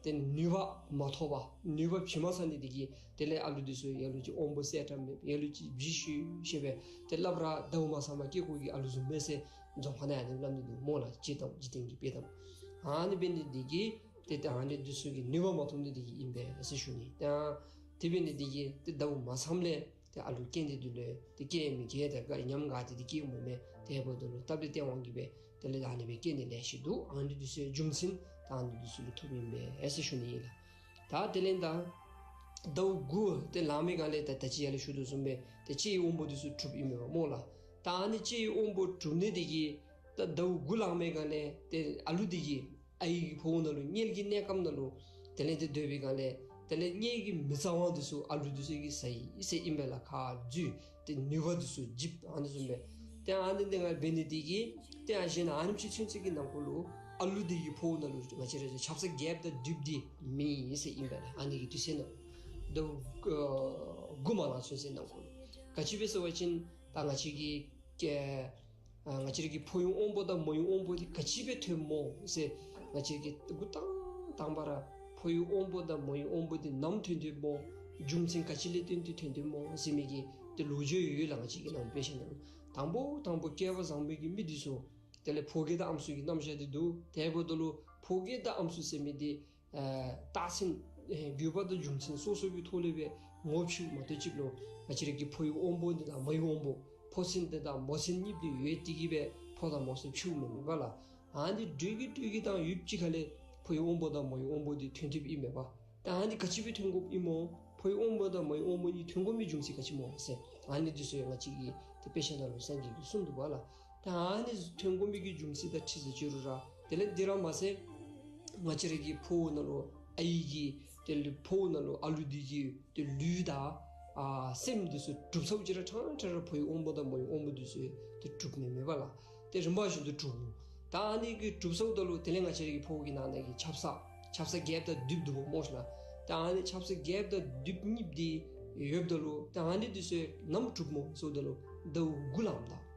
ཏེ་ནུས་པ་མ་ཐོབ་པར་ནུས་པ་བྱིན་མ་ཚར་ནི་འདི་གིས་དེ་ལས་ཨ་ལུ་འདི་ཚུ་ལ་ལུ་ཅིག་དབང་པོ་གསལ་དྲགས་མེད་ལ་ལུ་ཅིག་བྱི་ཤུ་ཤེས་པས། ཏེ་སླབ་ར་ཟླཝ་མ་ཚངམ་སྐྱེ་དགོ་གི་ཨ་ལུ་བཟུམ་མས་ཟེར་རྫོང་ཁ་ནང་ཡང་སླབ་ནི་འདུག་སྨོ་ལགས། འཇིག་རྟེན་འཇིག་རྟེན་གྱི་དཔེ་གཏམ། ཨ་ནི་འབད་ནི་འདི་གིས་ཏེ་ཏེ་ཨ་ནི་འདི་ཚུ་གི་ནུས་པ་མ་ཐོབ་ནི་འདི་གིས་ཨིན་པས་ཟེར་ཞུ་ནི། ཏེ་དེ་འབད་ནི་འདི་གིས་ཏེ་ཟླཝ་མ་ཚངམ་ལས་ཏེ་ཨ་ལུ་སྐྱེ་ནི་འདི་ལུ་ཏེ་སྐྱེ་མི་སྐྱེ་ཏེ་ག་ཉམ་ག་ཏེ་ཏེ་སྐྱེཝ་མེན་མས། དེ་འབདཝ་ད་ལུ་སྟབས་བདེ་སྟེས་དབང་གིས་སྦེ་དེ་ལས་ཨ་ནི་སྦེ་སྐྱེ་ནི་ལེ་ཤ་འདུག། ཨ་ནི་འདི་ཚུ་རྒྱུ་མཚན་ད་ཨ་ནི་འདི་ཚུ་ལུ་ཐུགཔ་ཨིན་པས་ཟེར་ཞུ་ནི་ཨིན་ལགས། ད་དེ་ལས་ད་ཟླཝ་དགུ་ཏེ་ལང་མི་སྒང་ལས་ད་ད་ཅི་ཡར་ལས་ཞུ་དོ་བཟུམ་སྦེ་ཏེ་ལྕེའི་དབང་པོ་འདི་ཚུ་གྲུབ་ཨིན་པས་སྨོ་ལགས། ད་ཨ་ནི་ལྕེའི་དབང་པོ་གྲུབ་ནི་འདི་གིས་ད་ཟླཝ་དགུ་ལང་མི་སྒང་ལས་ཏེ་ཨ་ལུ་འདི་གིས་ཨའི་གི་ཕོཝ་ནང་ལུ་མངལ་གྱི་གནས་སྐབས་ནང་ལུ་དེ་ལས་ཏེ་སྡོད་པའི་སྒང་ལས་དེ་ལས་མངལ་གྱི་མི་གཙང་བ་འདི་ཚུ་ཨ་ལུ་འདི་ཚུ་གིས་ཟ་ཡི་ཟེར་ཨིན་པས་ལགས། ཁ་འཛུལ་ཏེ་ནུས་པ་འདི་ཚུ་འཇིབ་ཨ་ནི་བཟུམ་སྦེ། ཏེ་ཨ་ནི་འདི་ང་འབད་ནི་འདི་གིས་ཏེ་ཨ་གཞན་ཨ་ནེམ་ཅིག་ཚུན་ཚོད་ཀྱི་ནང་འཁོད་ལུ་ཨ་ལུ་འདི་གི་ཕོཝ་ནང་ལུ་ང་བཅས་ར་ཆབ་གསང་རྒྱསཔ་དང་མདུསཔ་འདི་མེད་ཟེར་ཨིན་པས་ལགས། ཨ་ནི་གི་དུས་ཚོད་ནང་ལུ་ཟླཝ་ཨ་དགུ་མ་ལང་ཚུན་ཚོད་ནང་འཁོད་ལུ། ག་ཅི་སྦེ་ཟེར་བ་ཅིན་ད་ང་བཅས་ཀྱི་ཀེ་ཨ་ང་བཅས་ར་གི་ཕོ་ཡི་དབང་པོ་དང་མོ་ཡི་དབང་པོ་འདི་ག་ཅི་སྦེ་ཐོནམ་སྨོ་ཟེར་ང་བཅས་ཀྱིས་འགོ་དང་དང་པ་ར་ཕོ་ཡི་དབང་པོ་དང་མོ་ཡི་དབང་པོ་འདི་ནམ་ཐོན་ཐོནམ་སྨོ། རྒྱུ་མཚན་ག་ཅི་ལས་བརྟེན་ཏེ་ཐོན་ཐོནམ་སྨོ་ཟེར་མི་གི་ཏེ་ལོ་རྒྱུས་ཡོད་ལགས། ང་བཅས་ཀྱི་ནང་དཔེ་ཆ་ནང་དང་པོ་དང་པོ་སྐལ་བ་བཟང་པོའི་གི་མི་འདི་ཚུ་དེ་ལས་ཕོ་རྒས་དང་ཨམ་སྲུ་གི་རྣམ་གཞག་འདི་འདུག། དེ་འབདཝ་ད་ལུ་ཕོ་རྒས་དང་ཨམ་སྲུ་ཟེར་མི་འདི་ཨ་རྟགས་མཚན་ཨེ་དགོས་པ་དང་རྒྱུ་མཚན་སོ་སོ་གི་ཐོག་ལས་སྦེ་ངོ་ཕྱེཝ་མ་གཏོགས་ཅིག་ལུ་ང་བཅས་ར་གི་ཕོ་ཡི་དབང་པོ་འདི་དང་མོ་ཡི་དབང་པོ་ཕོ་མཚན་འདི་དང་མོ་མཚན་གཉིས་འདི་ཡོད་དེ་གིས་སྦེ་ཕོ་དང་མོ་ཟེར་ཕྱེཝ་མེན་མེན་པ་ལགས། ཨ་ནི་འདྲོག་གི་འདྲོག་གི་དང་ཡུདཔ་ཅིག་ཁ་ལས་ཕོ་ཡི་དབང་པོ་དང་མོ་ཡི་དབང་པོ་འདི་ཐོན་ཐོནམ་ཨིན་མས་པ། ད་ཨ་ནི་ག་ཅི་སྦེ་ཐོན་དགོཔ་ཨིན་སྨོ། ཕོ་ཡི་དབང་པོ་དང་མོ་ཡི་དབང་པོ་གཉིས་ཐོན་དགོ་མི་རྒྱུ་མཚན་ག་ཅི་སྨོ་ཟེར་ཨ་ནི་འདི་ཚུ་ཡང་ང་བཅས་ཀྱི་ཏེ་དཔེ་ཆ་ནང་ལུ་སངས་རྒྱས་ཀྱིས་གསུངས་འདུག་པ་ལགས། ད་ཨ་ནི་ཐོན་དགོ་མི་གི་རྒྱུ་མཚན་དང་འཁྲིལ་ཟེར་ཅི་རུང་ར་དེ་ལས་འདི་ར་མ་ཚད་ང་བཅས་ར་གི་ཕོཝ་ནང་ལུ་ཨའི་གི་དེ་ལས་ཕོཝ་ནང་ལུ་ཨ་ལུ་འདི་གི་ཏེ་ལུས་དང་ཨ་སེམས་འདི་ཚུ་གྲུབ་ཚརཝ་ཅིག་ར་ཕྲང་ཕྲང་ར་ཕོ་ཡི་དབང་པོ་དང་མོ་ཡི་དབང་པོ་འདི་ཚུ་ཏེ་གྲུབ་མེན་མེན་པ་ལགས། ཏེ་རིམ་པ་བཞིན་དུ་གྲུབ། ད་ཨ་ནི་གི་གྲུབ་ཚརཝ་ད་ལུ་དེ་ལས་ང་བཅས་ར་གི་ཕོཝ་གི་ནང་ན་གི་ཆབ་གསང་ཆབ་གསང་རྒསཔ་དང་མདུསཔ་འདུག་སྨོ་ཤ་ལགས། ད་ཨ་ནི་ཆབ་གསང་རྒསཔ་དང་མདུསཔ་གཉིསཔོ་འདི་ཡོདཔ་ད་ལུ་ད་ཨ་ནི་འདི་ཚུ་ནམ་གྲུབ་སྨོ་ཟེརཝ་ད་ལུ་ཟླཝ་དགུ་ལངམ་ད།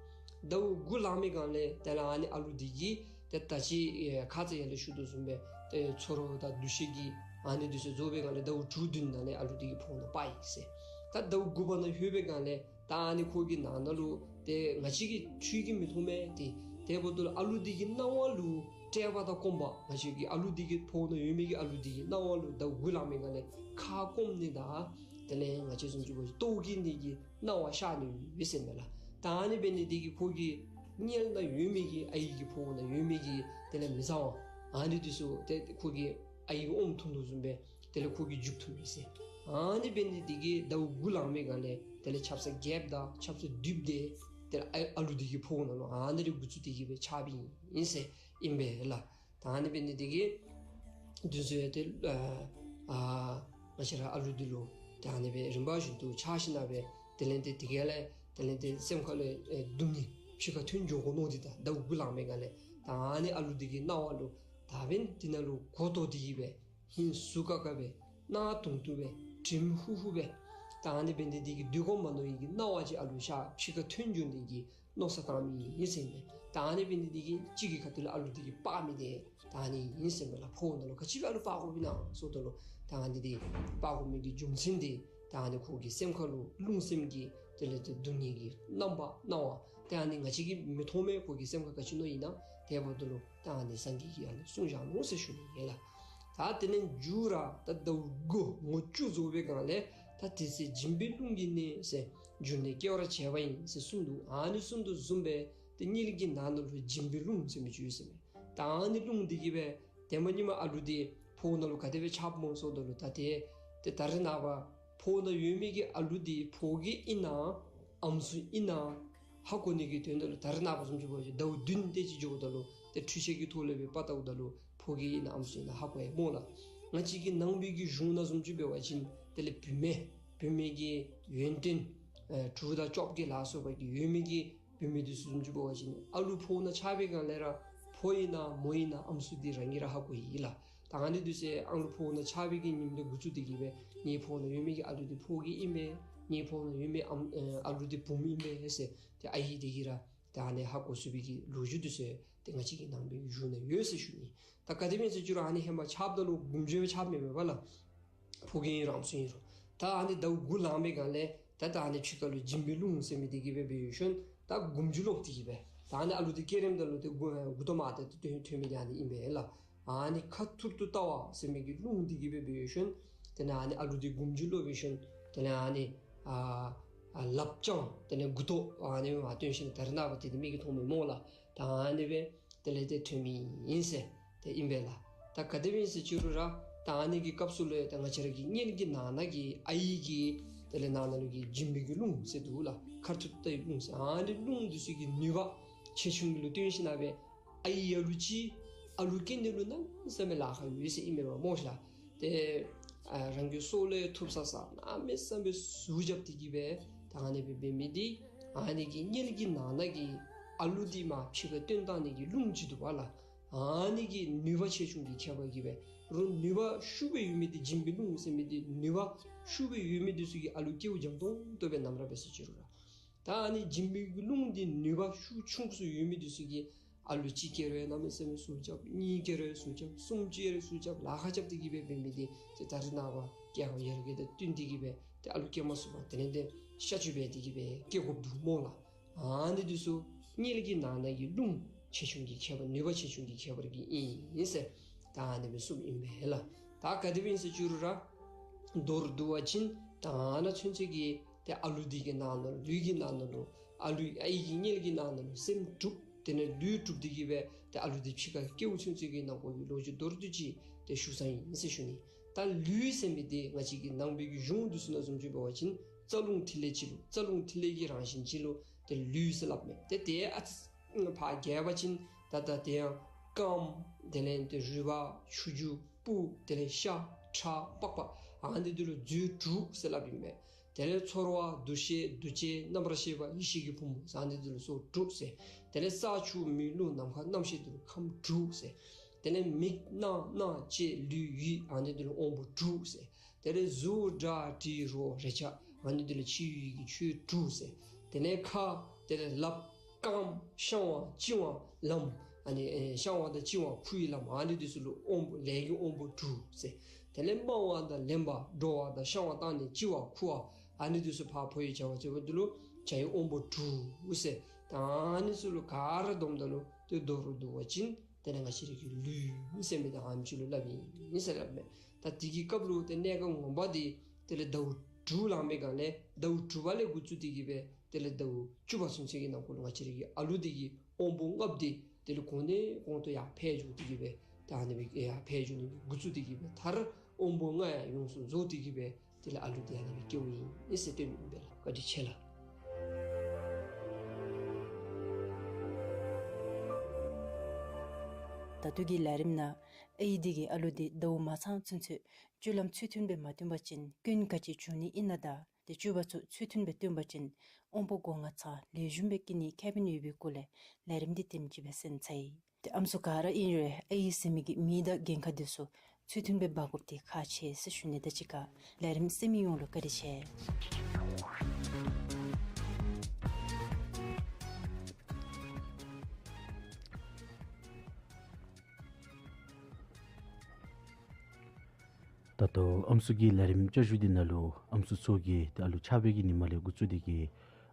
ཟླཝ་དགུ་ལང་མི་སྒང་ལས་དེ་ལས་ཨ་ནི་ཨ་ལུ་འདི་གིས་ཏེ་ད་ཅི་ཨེ་ཁ་ཙ་ཡར་ལས་ཞུ་དོ་བཟུམ་སྦེ་ཏེ་ཚོར་བ་དང་འདུ་ཤེས་ཀྱི་ཨ་ནི་འདི་ཚུ་རྫོགས་པའི་སྒང་ལས་ཟླཝ་དྲུག་བདུན་ནང་ལས་ཨ་ལུ་འདི་གི་ཕོཝ་ནང་སྤར་ཡི་ཟེར། ད་ཟླཝ་དགུ་པ་ནང་ལྷོད་པའི་སྒང་ལས་ད་ཨ་ནི་ཁོ་གི་ནང་ན་ལུ་ཏེ་ང་བཅས་ཀྱིས་འཕྲུལ་གྱིས་མི་མཐོང་མས། ཏེ་དེ་འབདཝ་ད་ལུ་ཨ་ལུ་འདི་གི་སྣང་བ་ལུ་དཔྲལ་བ་དང་སྐོམ་པ་ང་བཅས་ཀྱི་ཨ་ལུ་འདི་གི་ཕོཝ་ནང་ཡོད་མི་གི་ཨ་ལུ་འདི་གི་སྣང་བ་ལུ་ཟླཝ་དགུ་ལང་མི་སྒང་ལས་ཁ་སྐོམ་ནི་དང་དེ་ལས་ང་བཅས་བཟུམ་ཅིག་འབད་བ་ཅིན་ལྟོཝ་བཀྱེས་ནི་གི་སྣང་བ་ཤར་ནི་ཡོད་ཟེར་མས་ལགས། ད་ཨ་ནི་འབད་ནི་འདི་གིས་ཁོ་གི་མངལ་ནང་ཡོད་མི་གི་ཨའི་གི་ཕོཝ་ནང་ཡོད་མི་གི་དེ་ལས་མི་གཙང་བ་ཨ་ནི་འདི་ཚུ་ཏེ་ཁོ་གི་ཨའི་གི་ཨོམ་འཐུང་དོ་བཟུམ་སྦེ་དེ་ལས་ཁོ་གིས་འཇུག་ཐུབ་ཡི་ཟེར། ཨ་ནི་འབད་ནི་འདི་གིས་ཟླཝ་དགུ་ལང་མི་སྒང་ལས་དེ་ལས་ཆབ་གསང་རྒསཔ་དང་ཆབ་གསང་མདུསཔ་འདི་དེ་ལས་ཨ་ཨ་ལུ་འདི་གི་ཕོཝ་ནང་ལུ་ཨ་ནི་ར་འགོ་བཙུགས་ཏེ་གི་སྦེ་ཆགསཔ་ཨིན་ཟེར་ཨིན་པས་ལགས། ད་ཨ་ནི་འབད་ནི་འདི་གིས་འདི་ཚུ་ཡང་ཏེ་ཨ་ཨ་ ང་བཅས་ར་ཨ་ལུ་འདི་ལུ་ད་ཨ་ནི་སྦེ་རིམ་པ་བཞིན་དུ་ཆགས་ཞིནམ་ལས་སྦེ་དེ་ལས་ཏེ་དེ་ག་ལས་དེ་ལས་ཏེ་སེམས་ཁ་ལུ་ཨེ་སྡུག་བསྔལ་ཕྱི་ཁར་ཐོན་འགྱོ་དགོ་མནོ་སྟེ་ད་ཟླཝ་དགུ་ལང་པའི་སྒང་ལས་ད་ཨ་ནི་ཨ་ལུ་འདི་གི་སྣང་བ་ལུ་ད་འབདན་འདི་ནང་ལུ་མགུ་ཏོ་འདི་གིས་སྦེ་ཧིང་སུ་ཀ་ཀ་སྦེ་སྣ་དུང་དུང་སྦེ་དྲིམ་ཧུ་ཧུ་སྦེ་ད་ཨ་ནི་འབདན་འདི་འདི་གིས་སྡོད་དགོ་མ་མནོ་ནི་གི་སྣང་བ་ཅིག་ཨ་ལུ་ཤར་ཕྱི་ཁར་ཐོན་འགྱོ་ནི་གི་མནོ་བསམ་བཏང་མི་ཨིན་ཟེར་མས། ད་ཨ་ནི་འབད་ནི་འདི་གིས་གཅིག་གི་ཁ་ཐུག་ལས་ཨ་ལུ་འདི་གིས་སྤར་མི་འདི་ད་ཨ་ནི་ཨིན་ཟེར་མས་ལགས། ཕོཝ་ནང་ལུ་ག་ཅི་སྦེ་ཨ་ལུ་སྤར་དགོཔ་ཨིན་ན་ཟེརཝ་ད་ལུ་ད་ཨ་ནི་འདི་སྤར་དགོ་མི་གི་རྒྱུ་མཚན་འདི་ད་ཨ་ནི་ཁོ་གི་སེམས་ཁ་ལུ་རླུང་སེམས་ཀྱི་དེ་ལས་ཏེ་སྡུག་བསྔལ་གྱི་རྣམ་པ་སྣང་བ་ད་ཨ་ནི་ང་བཅས་ཀྱིས་མི་མཐོང་མས། ཁོ་གི་སེམས་ཁར་ག་ཅི་མནོ་ཨིན་ན་དེ་འབདཝ་ད་ལུ་ད་ཨ་ནི་སངས་རྒྱས་ཀྱིས་ཨ་ནི་གསུངས་བཞག་ནུག་ཟེར་ཞུ་ནི་ཨིན་ལགས། ད་དེ་ལས་མཇུག་ར་ད་ཟླཝ་དགུ་ངོ་བཅུ་རྫོགས་པའི་སྒང་ལས་ད་དེ་ཚེ་སྦྱིན་པའི་རླུང་གིས་ནི་ཟེར་འགྱུར་ནས་སྐྱེ་བར་བྱེད་པ་ཡིན་ཟེར་གསུངས་འདུག། ཨ་ནི་གསུངས་དོ་བཟུམ་སྦེ་ཏེ་མངལ་གྱི་ནང་ན་ལུ་སྦྱིན་པའི་རླུང་ཟེར་མི་ཅིག་ཡོད་ཟེར་མས། ད་ཨ་ནི་རླུང་འདི་གིས་སྦེ་ཏེ་མ་ཉིནམ་ཨ་ལུ་འདི་ཕོཝ་ནང་ལུ་ག་དེ་སྦེ་ཆགསཔ་སྨོ་ཟེརཝ་ད་ལུ་ད་ཏེ་ཏེ་ད་རེས་ནངས་པ་ཕོཝ་ནང་ཡོད་མི་གི་ཨ་ལུ་འདི་ཕོ་སྐྱེས་ཨིན་ན་ཨམ་སྲུ་ཨིན་ན་ཧ་གོ་ནི་གི་དོན་དག་ལུ་ད་རེས་ནངས་པ་བཟུམ་ཅིག་འབད་བ་ཅིན་ཟླཝ་བདུན་དེ་ཅིག་འགྱོཝ་ད་ལུ་ཏེ་འཕྲུལ་ཆས་ཀྱི་ཐོག་ལས་སྦེ་པར་བལྟཝ་ད་ལུ་ཕོ་སྐྱེས་ཨིན་ན་ཨམ་སྲུ་ཨིན་ན་ཧ་གོ་ཡི་སྨོ་ལགས། ང་བཅས་ཀྱི་ནང་པའི་གི་གཞུང་ནང་བཟུམ་ཅིག་འབད་བ་ཅིན་དེ་ལས་བུད་མེད་བུད་མེད་ཀྱི་ཡོན་ཏན་ཨེ་དྲུག་དང་བཅོ་བརྒྱད་ལ་སོགས་པ་གི་ཡོད་མི་གི་བུད་མེད་འདི་ཚུ་བཟུམ་ཅིག་འབད་བ་ཅིན་ཨ་ལུ་ཕོཝ་ནང་ཆགས་པའི་སྒང་ལས་ར་ཕོ་ཨིན་ན་མོ་ཨིན་ན་ཨམ་སྲུ་འདི་རང་གིས་ར་ཧ་གོ་ཡི་ལགས། ད་ཨ་ནི་འདི་ཚུ་ཨ་ལུ་ཕོཝ་ནང་ཆགས་པའི་གི་ཉིནམ་ལས་འགོ་བཙུགས་ཏེ་གིས་སྦེ་ངེའི་ཕོཝ་ནང་ཡོད་མི་གི་ཨ་ལུ་འདི་ཕོ་སྐྱེས་ཨིན་པས། ངེའི་ཕོཝ་ནང་ཡོད་མི་ཨམ་ཨེ་ཨ་ལུ་འདི་བུམོ་ཨིན་པས་ཟེར་ཏེ་ཨའི་འདི་གིས་ར་ད་ཨ་ནི་ཧ་གོ་ཚུགས་པའི་གི་ལོ་རྒྱུས་འདི་ཚུ་ཏེ་ང་བཅས་ཀྱི་ནང་པའི་གི་གཞུང་ནང་ཡོད་ཟེར་ཞུ་ནི། ད་ག་དེ་སྦེ་ཟེར་ཅི་རུང་ཨ་ནི་ཧེ་མ་ཆགསཔ་ད་ལུ་སྒོམ་རྒྱུ་སྦེ་ཆགསཔ་མེན་མས་པ་ལགས། ཕོ་སྐྱེས་ཨིན་རུང་ཨམ་སྲུ་ཨིན་རུང་། ད་ཨ་ནི་ཟླཝ་དགུ་ལང་པའི་སྒང་ལས་ད་ད་ཨ་ནི་ཕྱི་ཁ་ལུ་སྦྱིན་པའི་རླུང་ཟེར་མི་འདི་གིས་སྦེ་འབད་ཞིནམ་ད་སྒོམ་རྒྱུ་ལོག་སྟེ་གིས་སྦེ་ད་ཨ་ནི་ཨ་ལུ་འདི་སྐྱེ་རནམ་ད་ལུ་ཏེ་མགུ་མགུ་ཏོ་མར་ཏེ་ཏེ་ཐོན་ཐོན་མི་འདི་ཨ་ནི་ཨིན་པས་ལགས། ཨ་ནི་ཁ་ཐུར་དུ་ལྟ་བ་ཟེར་མི་གི་རླུང་འདི་གིས་སྦེ་འབད་ཞིནམ་དེ་ལས་ཨ་ནི་ཨ་ལུ་འདི་སྒོམ་རྒྱུ་ལོག་འབད་ཞིནམ་དེ་ལས་ཨ་ནི་ཨ་ཨ་ལགཔ་བརྐྱང་དེ་ལས་མགུ་ཏོ་ཨ་ནི་མར་བཏོན་ཞིནམ་ད་རེས་ནངས་པ་འདི་ཏེ་མིག་གིས་མཐོང་མི་སྨོ་ལགས། ད་ཨ་ནི་སྦེ་དེ་ལས་ཏེ་ཐོན་མི་ཨིན་ཟེར་ཏེ་ཨིན་པས་ལགས། ད་ག་དེ་སྦེ་ཨིན་ཟེར་ཅི་རུང་ར་ད་ཨ་ནི་གི་སྐབས་སུ་ལུ་ད་ང་བཅས་ར་གི་མངལ་གྱི་ནང་ན་གི་ཨའི་གི་དེ་ལས་ནང་ན་ལུ་གི་སྦྱིན་པའི་གི་རླུང་ཟེར་འདུག་ལགས། ཁ་ཐུར་ལྟ་བའི་རླུང་ཟེར་ཨ་ནི་རླུང་འདི་ཚུ་གི་ནུས་པ་ཆེ་ཆུང་ལུ་བརྟེན་ཞིནམ་ལས་སྦེ་ཨའི་ཨ་ལུ་ཅིག་ཨ་ལུ་སྐྱེ་ནི་ལུ་གནམ་མེད་ས་མེད་ལཱ་ཁག་ཡོད་ཟེར་ཨིན་མས་པ་སྨོ་ལགས། ཏེ་ཨ་རང་གི་སྲོག་ལས་ཐུབ་ས་ས་གནམ་མེད་ས་མེད་ཟུག་རྐྱབ་སྟེ་གིས་སྦེ་ད་ཨ་ནི་སྦེ་འབད་མི་འདི་ཨ་ནི་གི་མངལ་གྱི་ནང་ན་གི་ཨ་ལུ་འདི་མར་ཕྱི་ཁར་བཏོན་བཏང་ནི་གི་རླུང་ཅིག་འདུག་པ་ལགས། ཨ་ནི་གི་ནུས་པ་ཆེ་ཆུང་གི་ཁྱད་པར་གྱིས་སྦེ་རུང་ནུས་པ་ཤུགས་སྦེ་ཡོད་མི་འདི་སྦྱིན་པའི་རླུང་ཟེར་མི་འདི་ནུས་པ་ཤུགས་སྦེ་ཡོད་མི་འདི་ཚུ་གིས་ཨ་ལུ་སྐྱེཝ་འཇམ་ཏོང་ཏོ་སྦེ་ནམ་ར་འབད་ཟེར་ཅི་རུང་ར། ད་ཨ་ནི་སྦྱིན་པའི་རླུང་འདི་ནུས་པ་ཤུགས་ཆུང་སུ་ཡོད་མི་འདི་ཚུ་གིས་ཨ་ལུ་གཅིག་སྐྱེ་རུང་གནམ་མེད་ས་མེད་ཟུག་རྐྱབ། གཉིས་སྐྱེ་རུང་ཟུག་རྐྱབ། གསུམ་སྐྱེ་རུང་ཟུག་རྐྱབ། ལཱ་ཁག་རྐྱབ་སྟེ་གིས་སྦེ་འབད་མི་འདི་ཏེ་ད་རེས་ནངས་པ་སྐྱེ་བ་ཡར་རྒྱས་དང་བསྟུན་ཏེ་གིས་སྦེ་ཏེ་ཨ་ལུ་སྐྱེ་མ་ཚུགས་པར་དེ་ལས་ཏེ་གཤག་བཅོས་འབད་དེ་གིས་སྦེ་སྐྱེ་དགོཔ་འདུག་སྨོ་ལགས། ཨ་ནི་འདི་ཚུ་མངལ་གྱི་ནང་ན་གི་རླུང་ཆེ་ཆུང་གི་ཁྱད་པར་ནུས་པ་ཆེ་ཆུང་གི་ཁྱད་པར་གྱིས་ཨིན་ཟེར་ད་ཨ་ནི་སྦེ་གསུངམ་ཨིན་པས་ལགས། ད་ག་དེ་སྦེ་ཨིན་ཟེར་ཅི་རུང་ར་མདོར་བསྡུ་བ་ཅིན་ད་ནཱ་ཚུན་ཚོད་ཀྱི་ཏེ་ཨ་ལུ་འདི་གི་ནང་ན་ལུ་ལུས་ཀྱི་ནང་ན་ལུ་ཨ་ལུ་ཨའི་གི་མངལ་གྱི་ནང་ན་ལུ་སེམས་གྲུབ་དེ་ལས་ལུས་གྲུབ་སྟེ་གིས་སྦེ་ཏེ་ཨ་ལུ་འདི་ཕྱི་ཁར་སྐྱེཝ་ཚུན་ཚོད་ཀྱི་ནང་འཁོད་ཀྱི་ལོ་རྒྱུས་མདོར་བསྡུས་ཅིག་ཏེ་ཞུ་ས་ཨིན་ཟེར་ཞུ་ནི། ད་ལུས་ཟེར་མི་འདི་ང་བཅས་ཀྱི་ནང་པའི་གི་གཞུང་འདི་ཚུ་ནང་བཟུམ་ཅིག་འབད་བ་ཅིན་རྩ་རླུང་ཐིག་ལེ་ཅིག་ལུ་རྩ་རླུང་ཐིག་ལེ་གི་རང་བཞིན་ཅིག་ལུ་ཏེ་ལུས་ཟེར་སླབ་མས། ཏེ་ཏེ་ཨ་ཙི་ཕར་རྒྱས་པ་ཅིན་ད་ད་དེ་ཡང་རྐངམ་དེ་ལས་ཏེ་རུས་པ་ཆུ་རྒྱུས་སྤུ་དེ་ལས་ཤ་ཁྲག་པགས་པ་ཨ་ནི་འདི་ལུ་མཛོད་དྲུག་ཟེར་སླབ་ཨིན་མས། དེ་ལས་ཚོར་བ་འདུ་ཤེས་འདུ་བྱེད་རྣམ་པར་ཤེས་པ་ཡེ་ཤེས་ཀྱི་ཕུང་པོ་ཟེར་ཨ་ནི་འདི་ལུ་སོ་དྲུག་ཟེར། དེ་ལས་ས་ཆུ་མེ་རླུང་ནམ་མཁའ་རྣམ་ཤེས་འདི་ལུ་ཁམས་དྲུག་ཟེར། དེ་ལས་མིག་རྣ་སྣ་ལྕེ་ལུས་ཡིད་ཨ་ནི་འདི་ལུ་དབང་པོ་དྲུག་ཟེར། དེ་ལས་གཟུགས་སྒྲ་དྲི་རོ་རེག་བྱ་ཨ་ནི་འདི་ལུ་ཕྱི་ཡུལ་གྱི་ཆོས་དྲུག་ཟེར། དེ་ལས་ཁ་དེ་ལས་ལགཔ་རྐངམ་བཤང་བ་གཅིན་བ་ལམ་ཨ་ནི་ཨེ་བཤང་བ་དང་གཅིན་བ་ཁུ་ཡི་ལམ་ཨ་ནི་འདི་ཚུ་ལུ་དབང་པོ་ལས་ཀྱི་དབང་པོ་དྲུག་ཟེར། དེ་ལས་རྨ་བ་དང་ལེན་པ་འགྲོ་བ་དང་བཤང་བ་བཏང་ནས་གཅི་བ་ཁུ་བ་ཨ་ནི་འདི་ཚུ་ཕར་ཕོ་ཡི་བྱ་བ་བྱེད་པ་འདི་ལུ་བྱ་ཡི་དབང་པོ་དྲུག་ཟེར། ད་ཨ་ནི་ཚུ་ལུ་ག་ར་བསྡོམས་ད་ལུ་ཏེ་མདོར་བསྡུ་བ་ཅིན་དེ་ལས་ང་བཅས་ར་གི་ལུས་ཟེར་མི་འདི་ཨ་ནི་ཅིག་ལུ་སླབ་ཨིན་ཟེར་སླབ་མས། ད་དེ་གི་སྐབས་ལུ་ཏེ་གནས་སྐབས་ངོ་མ་འདི་དེ་ལས་ཟླཝ་དྲུག་ལང་པའི་སྒང་ལས་ཟླཝ་དྲུག་པ་ལས་འགོ་བཙུགས་ཏེ་གིས་སྦེ་དེ་ལས་ཟླཝ་བཅུ་པ་ཚུན་ཚོད་ཀྱི་ནང་འཁོད་ལུ་ང་བཅས་ར་གི་ཨ་ལུ་འདི་གི་དབང་པོ་ལྔ་པོ་འདི་དེ་ལས་གོང་ནས་གོང་དུ་ཡར་འཕེལ་འགྱོ་སྟེ་གིས་སྦེ་ད་ཨ་ནི་སྦེ་ཡར་འཕེལ་འགྱོ་ནི་འགོ་བཙུགས་ཏེ་གིས་སྦེ་མཐར་དབང་པོ་ལྔ་ཡང་ཡོངས་སུ་རྫོགས་ཏེ་གིས་སྦེ་དེ་ལས་ཨ་ལུ་འདི་ཨ་ནི་སྦེ་སྐྱེཝ་ཨིན་ཟེར་སྟོན་ནི་ཨིན་པས་ལགས། བཀའ་དྲིན་ཆེ་ལགས། ད་ལྟོ་གི་ལས་རིམ་ནང་ཨའི་འདི་གིས་ཨ་ལུ་འདི་ཟླཝ་མ་ཚང་ཚུན་ཚོད་སྤྱོད་ལམ་ཚུལ་མཐུན་སྦེ་མ་སྟོན་པ་ཅིན་སྐྱོན་ག་ཅི་བྱུང་ནི་ཨིན་ན་དང་ཏེ་སྤྱོད་པ་ཚུ་ཚུལ་མཐུན་སྦེ་སྟོན་པ་ཅིན་དབང་པོ་སྒོ་ལྔ་ཚང་ལེགས་ཤོམ་སྦེ་སྐྱེ་ནིའི་ཁེ་ཕན་ཡོད་པའི་སྐོར་ལས་ལས་རིམ་འདི་དེམ་ཅིག་སྦེ་གསན་ཚར་ཡི། ཏེ་ཨམ་སྲུ་ག་ར་ཨིན་རུང་ཨའི་ཟེར་མི་གི་མིང་དང་འགན་ཁག་འདི་ཚུ་ཚུལ་མཐུན་སྦེ་འབག་དགོཔ་འདི་ཁག་ཆེ་ཟེར་ཞུ་ནི། དང་གཅིག་ཁར་ལས་རིམ་གསན་མི་ཡོངས་ལུ་བཀའ་དྲིན་ཆེ། ད་ལྟོ་ཨམ་སྲུ་གི་ལས་རིམ་བསྐྱར་ཞུ་འདི་ནང་ལུ་ཨམ་སྲུ་ཚུ་གིས་ཏེ་ཨ་ལུ་ཆགས་པའི་གི་ཉིནམ་ལས་འགོ་བཙུགས་ཏེ་གིས་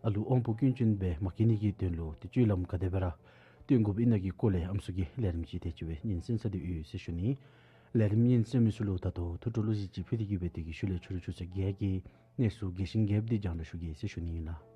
ཨ་ལུ་དབང་པོ་སྐྱོན་ཅན་སྦེ་མ་སྐྱེ་ནི་གི་དོན་ལུ་ཏེ་སྤྱོད་ལམ་ག་དེ་སྦེ་ར་སྟོན་དགོཔ་ཨིན་ན་གི་སྐོར་ལས་ཨམ་སྲུ་གིས་ལས་རིམ་ཅིག་དེ་ཅིག་སྦེ་སྙན་གསན་ཚར་ཏེ་ཡོད་ཟེར་ཞུ་ནི། ལས་རིམ་སྙན་གསན་མི་ཚུ་ལུ་ད་ལྟོ་ཐུགས་སྤྲོ་ལོ་རྒྱུས་ཅིག་ཕུལ་ཏེ་གིས་སྦེ་དེ་གི་ཤུལ་ལས་ཆུ་རུ་ཆུ་ཚོད་བརྒྱད་ཀྱི་གནས་ཚུལ་རྒྱས་ཤིང་རྒྱསཔ་འདི་སྦྱང་བརྡར་ཞུ་གེ་ཟེར་ཞུ་ནི་ཨིན་ལགས།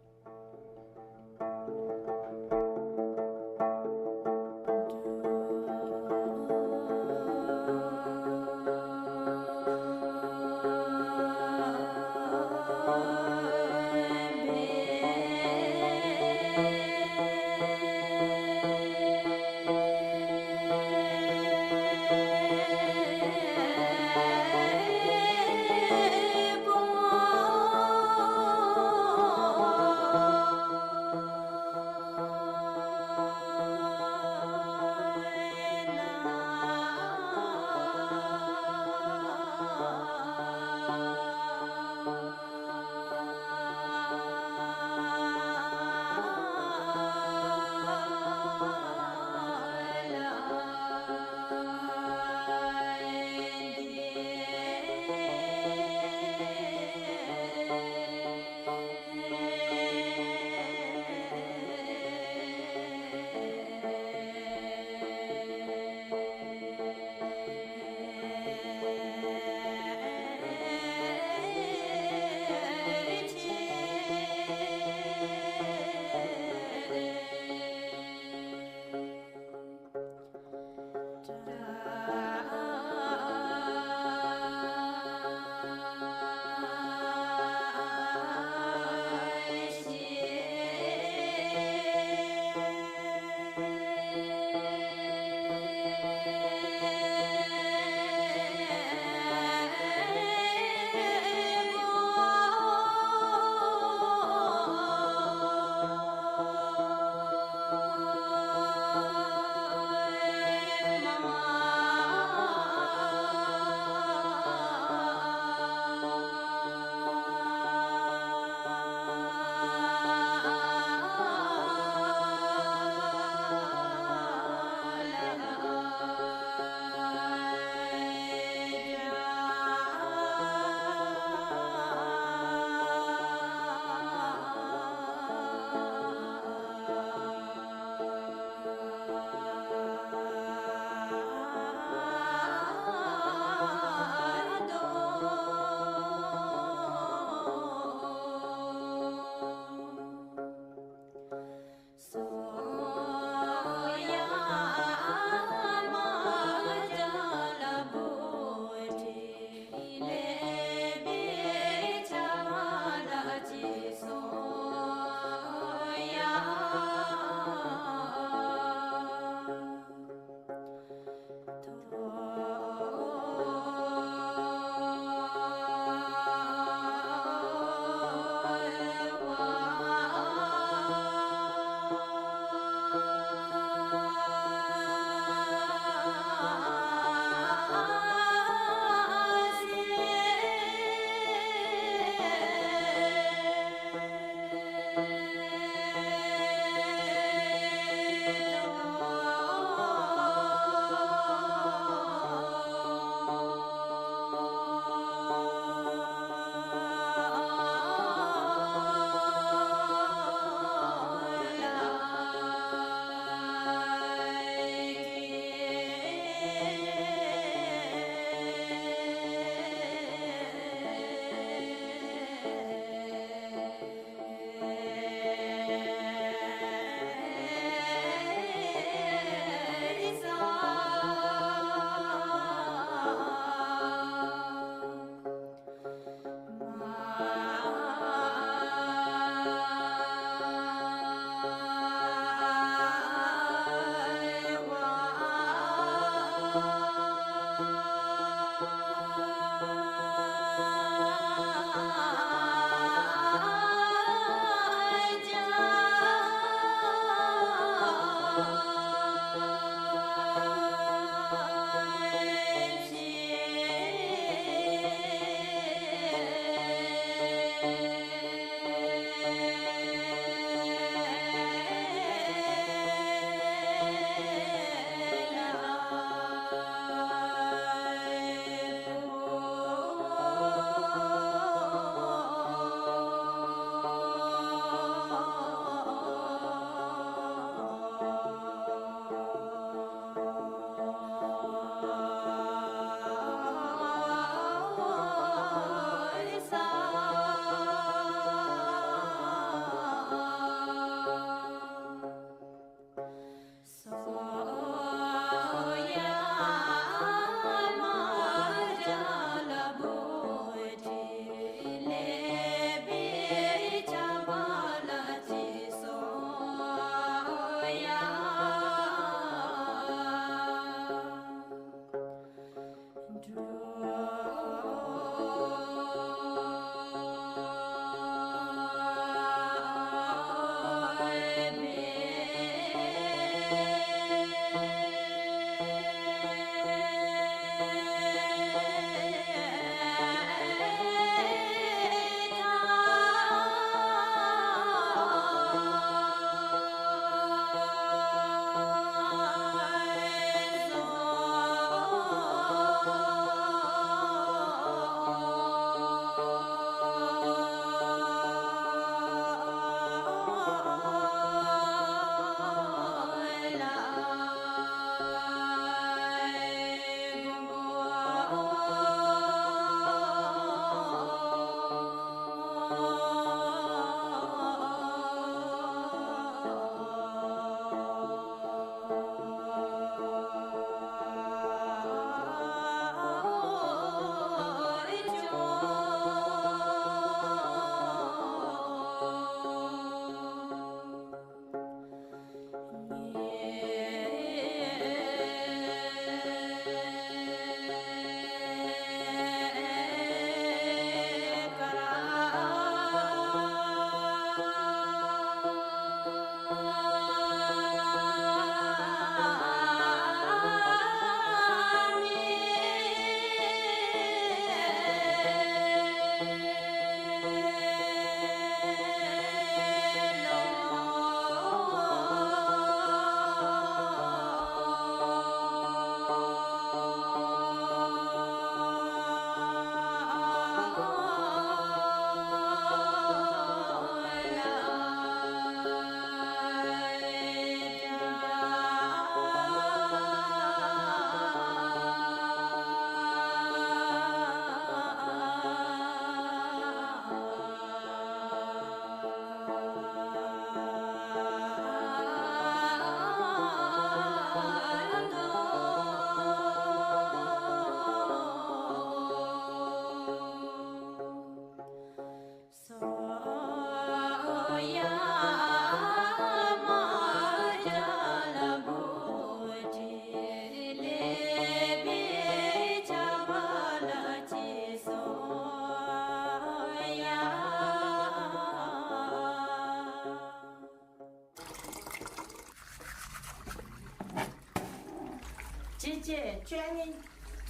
ཁྱོད་ཁྱོད་ཨ་ནི་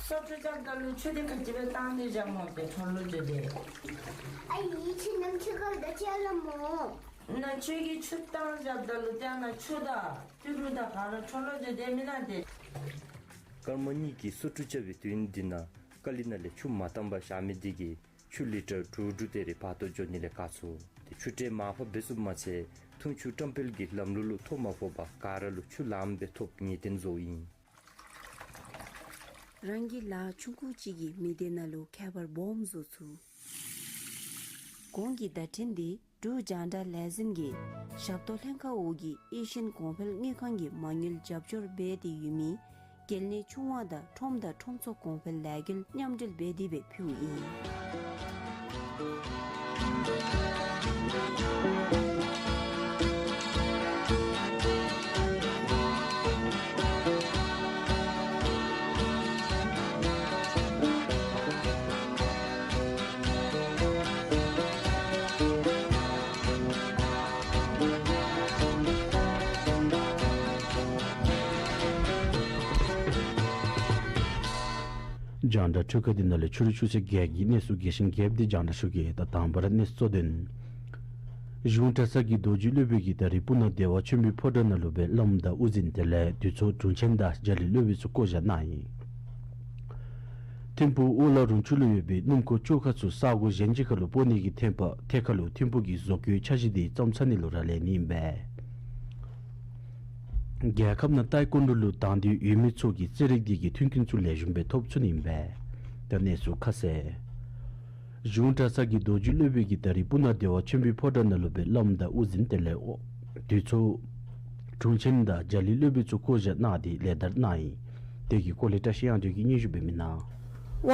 སོ་ཁྲུ་རྐྱབ་ད་ལུ་ཆུ་དེ་ག་ཅི་སྦེ་བཏང་སྟེ་བཞག་སྨོ་ཏེ་འཕྲོ་ལོ་རྒྱུ་དེ། ཨ་ཡི་ཁྱོད་ནམ་ཁྱོད་ག་ར་ད་ཅི་ལ་སྨོ། ན་ཁྱོད་ཀྱིས་ཆུ་བཏང་བཞགཔ་ད་ལུ་ཏེ་ཨ་ནཱ་ཆུ་དང་ཏི་རུ་དང་ག་ར་འཕྲོ་ལོ་རྒྱུ་དེ་མེན་ན་ཏེ། སྐར་མ་གཉིས་ཀྱི་སོ་ཁྲུ་རྐྱབ་པའི་དུས་འདི་ནང་ཀ་ལི་ནང་ལས་ཆུ་མ་བཏང་པར་བཞག་མི་འདི་གིས་ཆུ་ལི་ཊར་དྲུག་དྲུག་དེ་རེ་བར་དོ་འགྱོ་ནི་ལས་བཀག་ཚུགས། ཏེ་ཆུ་ཁྲལ་མར་ཕབ་འབད་ཚུགསཔ་མ་ཚད་འཐུང་ཆུ་བཀྲམ་སྤེལ་གྱི་ལམ་ལུགས་ལུ་ཐོ་མ་ཕོག་པར་ག་ར་ལུ་ཆུ་ལངམ་སྦེ་ཐོབ་ངེས་གཏན་བཟོཝ་ཨིན། རང་གི་ལཱ་ཆུང་ཀུ་ཅིག་གིས་མི་སྡེ་ནང་ལུ་ཁྱད་པར་སྦོམ་བཟོ་ཚུགས། གོང་གི་བརྡ་འཕྲིན་འདི་འབྲུག་རྒྱང་བསྒྲགས་ལས་འཛིན་གྱི་ཞབས་ཏོག་ལྷན་ཁག་འོག་གི་ཨེ་ཤི་ཡན་གོང་འཕེལ་དངུལ་ཁང་གིས་མ་དངུལ་རྒྱབ་སྐྱོར་འབད་དེ་ཡོད་མི་རྒྱལ་གནས་ཆུང་བ་དང་ཁྲོམ་དང་ཁྲོམ་ཚོགས་གོང་འཕེལ་ལས་འགུལ་མཉམ་འབྲེལ་འབད་དེ་སྦེ་ཕུལཝ་ཨིན། རྒྱང་བསྒྲགས་འཕྲུལ་ཁང་འདི་ནང་ལས་ཕྱི་རུ་ཆུ་ཚོད་བརྒྱད་ཀྱི་གནས་ཚུལ་རྒྱས་ཤིང་རྒྱསཔ་འདི་རྒྱང་བསྒྲགས་ཞུ་གེ། ད་དང་པ་ར་གནས་ཚུལ་གཙོ་དོན། གཞུང་གྲྭ་ཚང་གི་རྡོ་རྗེ་སློབ་དཔོན་གྱིས་ད་རིས་སྤུ་ན་བདེ་བ་ཆོས་འཕེལ་ཕོ་བྲང་ནང་ལུ་སྦེ་བླམ་དང་དབུ་འཛིན་དེ་ལས་དུས་ཚོད་དྲུང་ཆེན་དང་རྒྱ་གླིང་སློབ་དཔོན་ཚུ་བསྐོ་བཞག་གནང་ཡི། ཐིམ་ཕུག་ཨོ་ལ་རོང་ཆུ་ལུ་ཡོད་པའི་སྣུམ་འཁོར་བཅོ་ཁ་ཚུ་ས་གོ་གཞན་ཅིག་ཁར་ལུ་སྤོ་ནི་གི་ཐད་པ་ཐད་ཁར་ལུ་ཐིམ་ཕུག་གི་བཟོ་བཀོད་འཆར་གཞི་དེ་བརྩམས་ཚར་ནི་ལུ་རག་ལས་ནི་ཨིན་པས། རྒྱལ་ཁབ་ནང་ཏའི་ཀོན་ཌོ་ལུ་དང་འདོད་ཡོད་མི་ཚུ་གིས་རྩེད་རིགས་འདི་གི་མཐུན་རྐྱེན་ཚུ་ལེགས་ཤོམ་སྦེ་ཐོབ་ཚུགས་ནི་ཨིན་པས། ད་གནས་ཚུལ་ཁ་གསལ། གཞུང་གྲྭ་ཚང་གི་རྡོ་རྗེ་སློབ་དཔོན་གྱིས་ད་རིས་སྤུ་ན་བདེ་བ་ཆོས་འཕེལ་ཕོ་བྲང་ནང་ལུ་སྦེ་བླམ་དང་དབུ་འཛིན་དེ་ལས་དུས་ཚོད་དྲུང་ཆེན་དང་རྒྱ་གླིང་སློབ་དཔོན་ཚུ་བསྐོ་བཞག་གནང་སྟེ་ལེགས་དར་གནང་ཡི། དེ་གི་སྐོར་ལས་བཀྲ་ཤིས་དབྱངས་སྒྲོན་གྱིས་སྙན་ཞུ་འབདཝ་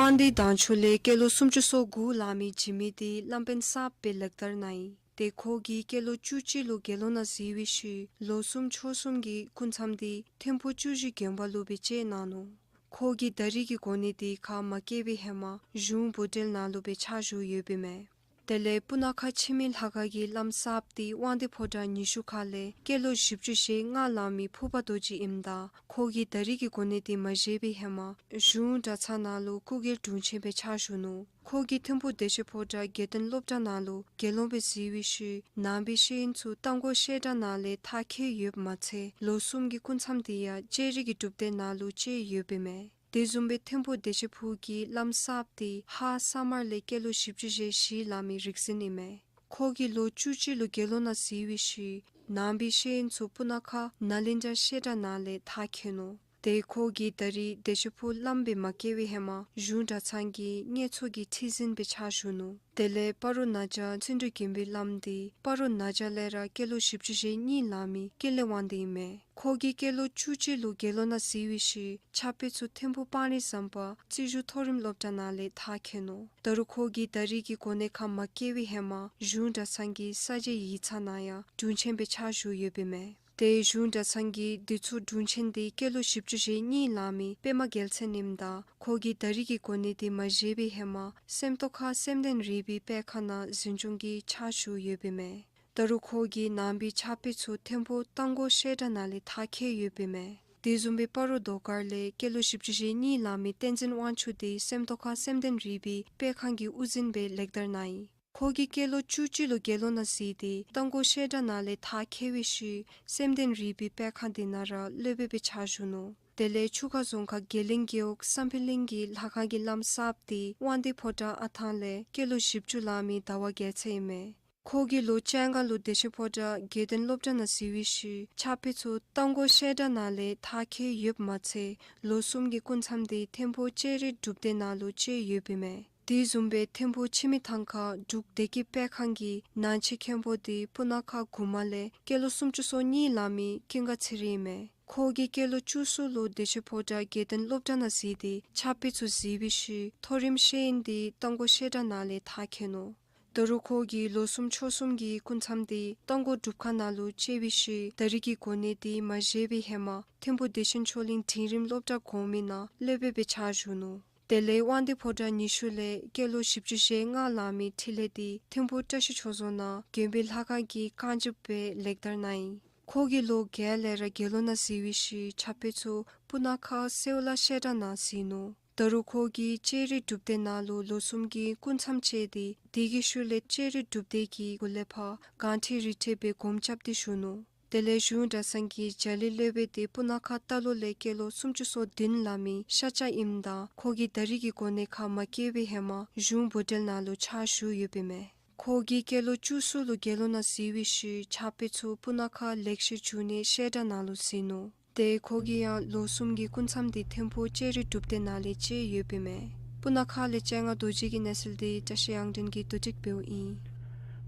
ཨིན། དབང་འདུས་དྭངས་ཆུ་ལས་སྐྱེས་ལོ་སུམ་ཅུ་སོ་དགུ་ལང་མི་འཇིགས་མེད་འདི་བླམ་དཔོན་གསརཔ་སྦེ་ལེགས་དར་གནང་ཡི། ཏེ་ཁོ་གིས་སྐྱེས་ལོ་བཅུ་གཅིག་ལུ་དགེ་སློང་ནང་གཟིགས་པའི་ཤུལ་ལོ་གསུམ་ཕྱོགས་གསུམ་གྱི་སྐུ་མཚམས་འདི་ཐིམ་ཕུག་བཅུ་བཞི་དགོན་པ་ལུ་སྦེ་བཅད་གནང་ནུག། ཁོ་གིས་ད་རིས་ཀྱི་གོ་གནས་འདི་ཁ་མ་བཀལ་བའི་ཧེ་མ་གཞུང་བུ་འབྲེལ་ནང་ལུ་སྦེ་ཕྱག་ཞུ་ཡོདཔ་ཨིན་མས། དེ་ལས་སྤུ་ན་ཁ་འཆི་མེད་ལྷ་ཁང་གི་བླམ་གསརཔ་འདི་དབང་འདུས་ཕོ་བྲང་ཉི་ཤུ་ཁ་ལས་སྐྱེས་ལོ་བཞི་བཅུ་ཞེ་ལྔ་ལང་མི་ཕུར་པ་རྡོ་རྗེ་ཨིནམ་ད་ཁོ་གིས་ད་རིས་ཀྱི་གོ་གནས་འདི་མ་བཞེས་པའི་ཧེ་མ་གཞུང་གྲྭ་ཚང་ནང་ལུ་སྐུ་སྒེར་དྲུང་ཆེན་སྦེ་ཕྱག་ཞུ་ནུག། ཁོ་གིས་ཐིམ་ཕུག་བདེ་ཆེན་ཕོ་བྲང་དགེ་ལྡན་སློབ་གྲྭ་ནང་ལུ་དགེ་སློང་སྦེ་གཟིགས་པའི་ཤུལ་ནང་པའི་ཤེས་ཡོན་ཚུ་རྟ་མགོ་བཤད་གྲྭ་ནང་ལས་མཐར་འཁྱོལ་ཡོདཔ་མ་ཚད་ལོ་གསུམ་གྱི་སྐུ་མཚམས་འདི་ཡང་ལྕགས་རི་གི་སྒྲུབ་སྡེ་ནང་ལུ་བཅད་ཡོདཔ་ཨིན་མས། དེ་བཟུམ་སྦེ་ཐིམ་ཕུག་བདེ་ཆེན་ཕུག་གི་བླམ་གསརཔ་འདི་ཧཱ་ས་མར་ལས་སྐྱེས་ལོ་བཞི་བཅུ་ཞེ་བཞི་ལང་མི་རིག་འཛིན་ཨིན་མས། ཁོ་གིས་ལོ་བཅུ་གཅིག་ལུ་དགེ་སློང་ནང་གཟིགས་པའི་ཤུལ་ནང་པའི་ཤེས་ཡོན་ཚུ་སྤུ་ན་ཁ་ནཱ་ལེནྡྲ་བཤད་གྲྭ་ནང་ལས་མཐར་འཁྱོལ་ནུག། ཏེ་ཁོ་གིས་ད་རིས་བདེ་ཆེན་ཕུག་བླམ་སྦེ་མ་བཀལ་བའི་ཧེ་མ་གཞུང་གྲྭ་ཚང་གི་གཉེར་ཚོགས་ཀྱི་ཁྲི་འཛིན་སྦེ་ཕྱག་ཞུ་ནུག། དེ་ལས་སྤ་རོ་ན་བྱ་བརྩོན་འགྲུས་དགེ་འཕེལ་བླམ་འདི་སྤ་རོ་ན་བྱ་ལས་ར་སྐྱེས་ལོ་བཞི་བཅུ་ཞེ་གཉིས་ལང་མི་ཀུན་ལེགས་དབང་འདུས་ཨིན་མས། ཁོ་གིས་སྐྱེས་ལོ་བཅུ་གཅིག་ལུ་དགེ་སློང་ནང་གཟིགས་པའི་ཤུལ་ཕྱག་དཔེ་ཚུ་ཐིམ་ཕུག་སྤང་རི་ཟམ་པ་རྩིས་ཞུ་མཐོ་རིམ་སློབ་གྲྭ་ནང་ལས་མཐར་འཁྱོལ་ནུག། ད་རུང་ཁོ་གིས་ད་རིས་ཀྱི་གོ་གནས་ཁ་མ་བཀལ་བའི་ཧེ་མ་གཞུང་གྲྭ་ཚང་གི་ས་བཅད་ཡིག་ཚང་ནང་ཡང་དྲུང་ཆེན་སྦེ་ཕྱག་ཞུ་ཡོདཔ་ཨིན་མས། ཏེ་གཞུང་གྲྭ་ཚང་གི་དུས་ཚོད་དྲུང་ཆེན་འདི་སྐྱེས་ལོ་བཞི་བཅུ་ཞེ་གཉིས་ལང་མི་པདྨ་རྒྱལ་མཚན་ཨིནམ་ད་ཁོ་གིས་ད་རིས་ཀྱི་གོ་གནས་འདི་མ་བཞེས་པའི་ཧེ་མ་སེམས་རྟོགས་ཁ་སེམས་ལྡན་རིག་པའི་སྤེལ་ཁང་ནང་འཛིན་སྐྱོང་གི་ཕྱག་ཞུ་ཡོདཔ་ཨིན་མས། ད་རུང་ཁོ་གིས་ནང་པའི་ཕྱག་དཔེ་ཚུ་ཐིམ་ཕུག་རྟ་མགོ་བཤད་གྲྭ་ནང་ལས་མཐར་འཁྱོལ་ཡོདཔ་ཨིན་མས། དེ་བཟུམ་སྦེ་སྤ་རོ་རྡོ་དཀར་ལས་སྐྱེས་ལོ་བཞི་བཅུ་ཞེ་གཉིས་ལང་མི་བསྟན་འཛིན་དབང་ཕྱུག་འདི་སེམས་རྟོགས་ཁ་སེམས་ལྡན་རིག་པའི་སྤེལ་ཁང་གི་དབུ་འཛིན་སྦེ་ལེགས་དར་གནང་ཡི། ཁོ་གིས་སྐྱེས་ལོ་བཅུ་གཅིག་ལུ་དགེ་སློང་ནང་གཟིགས་ཏེ་རྟ་མགོ་བཤད་གྲྭ་ནང་ལས་མཐར་འཁྱོལ་བའི་ཤུལ་སེམས་ལྡན་རིག་པའི་སྤེལ་ཁང་འདི་ནང་ར་སློབ་དཔོན་སྦེ་ཕྱག་ཞུ་ནུག། དེ་ལས་ཆུ་ཁ་རྫོང་ཁག་དགེ་ལེགས་རྒེད་འོག་བསམ་འཕེལ་གླིང་གི་ལྷ་ཁང་གི་བླམ་གསརཔ་འདི་དབང་འདུས་ཕོ་བྲང་ཨ་ཐང་ལས་སྐྱེས་ལོ་བཞི་བཅུ་ལང་མི་ཟླ་བ་རྒྱལ་མཚན་ཨིན་མས། ཁོ་གིས་ལོ་བཅོ་ལྔ་ལུ་བདེ་ཆེན་ཕོ་བྲང་དགེ་ལྡན་སློབ་གྲྭ་ནང་གཟིགས་པའི་ཤུལ་ཕྱག་དཔེ་ཚུ་རྟ་མགོ་བཤད་གྲྭ་ནང་ལས་མཐར་འཁྱོལ་ཡོདཔ་མ་ཚད་ལོ་གསུམ་གྱི་སྐུ་མཚམས་འདི་ཐིམ་ཕུག་ལྕགས་རི་སྒྲུབ་སྡེ་ནང་ལུ་བཅད་ཡོདཔ་ཨིན་མས། དེ་བཟུམ་སྦེ་ཐིམ་ཕུག་འཆི་མེད་ཐང་ཁ་འབྲུག་བདེ་སྐྱིད་སྤེལ་ཁང་གི་ནང་ཆེན་མཁན་པོ་འདི་སྤུ་ན་ཁ་གུ་མ་ལས་སྐྱེས་ལོ་སུམ་ཅུ་སོ་གཉིས་ལང་མི་ཀུན་དགའ་ཚེ་རིང་ཨིན་མས། ཁོ་གིས་སྐྱེས་ལོ་བཅུ་གསུམ་ལུ་བདེ་ཆེན་ཕོ་བྲང་དགེ་ལྡན་སློབ་གྲྭ་ནང་གཟིགས་ཏེ་ཕྱག་དཔེ་ཚུ་གཟིགས་པའི་ཤུལ་མཐོ་རིམ་ཤེས་ཡོན་འདི་རྟ་མགོ་བཤད་གྲྭ་ནང་ལས་མཐར་འཁྱོལ་ནུག། ད་རུང་ཁོ་གིས་ལོ་གསུམ་ཕྱོགས་གསུམ་གྱི་སྐུ་མཚམས་འདི་རྟ་མགོ་སྒྲུབ་ཁང་ནང་ལུ་བཅད་པའི་ཤུལ་ད་རིས་ཀྱི་གོ་གནས་འདི་མ་བཞེས་པའི་ཧེ་མ་ཐིམ་ཕུག་བདེ་ཆེན་ཆོས་གླིང་འབྲིང་རིམ་སློབ་གྲྭ་གོང་མའི་ནང་སློབ་དཔོན་སྦེ་ཕྱག་ཞུ་ནུག། དེ་ལས་དབང་འདུས་ཕོ་བྲང་ཉི་ཤུ་ལས་སྐྱེས་ལོ་བཞི་བཅུ་ཞེ་ལྔ་ལང་མི་འཕྲིན་ལས་འདི་ཐིམ་ཕུག་བཀྲ་ཤིས་ཆོས་རྫོང་ནང་དགོན་པའི་ལྷ་ཁང་གི་རྐང་རྗེཔ་སྦེ་ལེགས་དར་གནང་ཡི། ཁོ་གིས་ལོ་བརྒྱད་ལས་ར་དགེ་སློང་ནང་གཟིགས་པའི་ཤུལ་ཕྱག་དཔེ་ཚུ་སྤུ་ན་ཁ་སེའུ་ལ་བཤད་གྲྭ་ནང་གཟིགས་ནུག། ད་རུང་ཁོ་གིས་ལྕགས་རི་སྒྲུབ་སྡེ་ནང་ལུ་ལོ་གསུམ་གྱི་སྐུ་མཚམས་བཅད་དེ་དེ་གི་ཤུལ་ལས་ལྕགས་རི་སྒྲུབ་སྡེ་གི་གུ་ལས་ཕར་གང་ཁྲི་རི་ཁྲི་སྦེ་སྒོམ་རྐྱབ་སྟེ་བཞུགས་ནུག། དེ་ལས་གཞུང་གྲྭ་ཚང་གི་རྒྱ་གླིང་སློབ་དཔོན་དེ་སྤུ་ན་ཁ་རྟ་ལོག་ལས་སྐྱེས་ལོ་སུམ་ཅུ་སོ་བདུན་ལང་མི་ཤཱཀྱ་ཨིནམ་ད་ཁོ་གིས་ད་རིས་ཀྱི་གོ་གནས་ཁར་མ་བཀལ་བའི་ཧེ་མ་གཞུང་བུ་འབྲེལ་ནང་ལུ་ཕྱག་ཞུ་ཡོདཔ་ཨིན་མས། ཁོ་གིས་སྐྱེས་ལོ་བཅུ་གསུམ་ལུ་དགེ་སློང་ནང་གཟིགས་པའི་ཤུལ་ཕྱག་དཔེ་ཚུ་སྤུ་ན་ཁ་ལེགས་བཤད་འབྱུང་གནས་བཤད་གྲྭ་ནང་ལུ་གཟིགས་ནུག། དེ་ཁོ་གིས་ཡང་ལོ་གསུམ་གྱི་སྐུ་མཚམས་དེ་ཐིམ་ཕུག་ལྕགས་རི་སྒྲུབ་སྡེ་ནང་ལས་བཅད་ཡོདཔ་ཨིན་མས། སྤུ་ན་ཁ་ལས་སྤྱན་སྔ་རྡོ་རྗེ་གི་གནས་ཚུལ་དེ་བཀྲ་ཤིས་དབྱངས་སྒྲོན་གྱིས་བསྡུ་སྒྲིག་འབདཝ་ཨིན།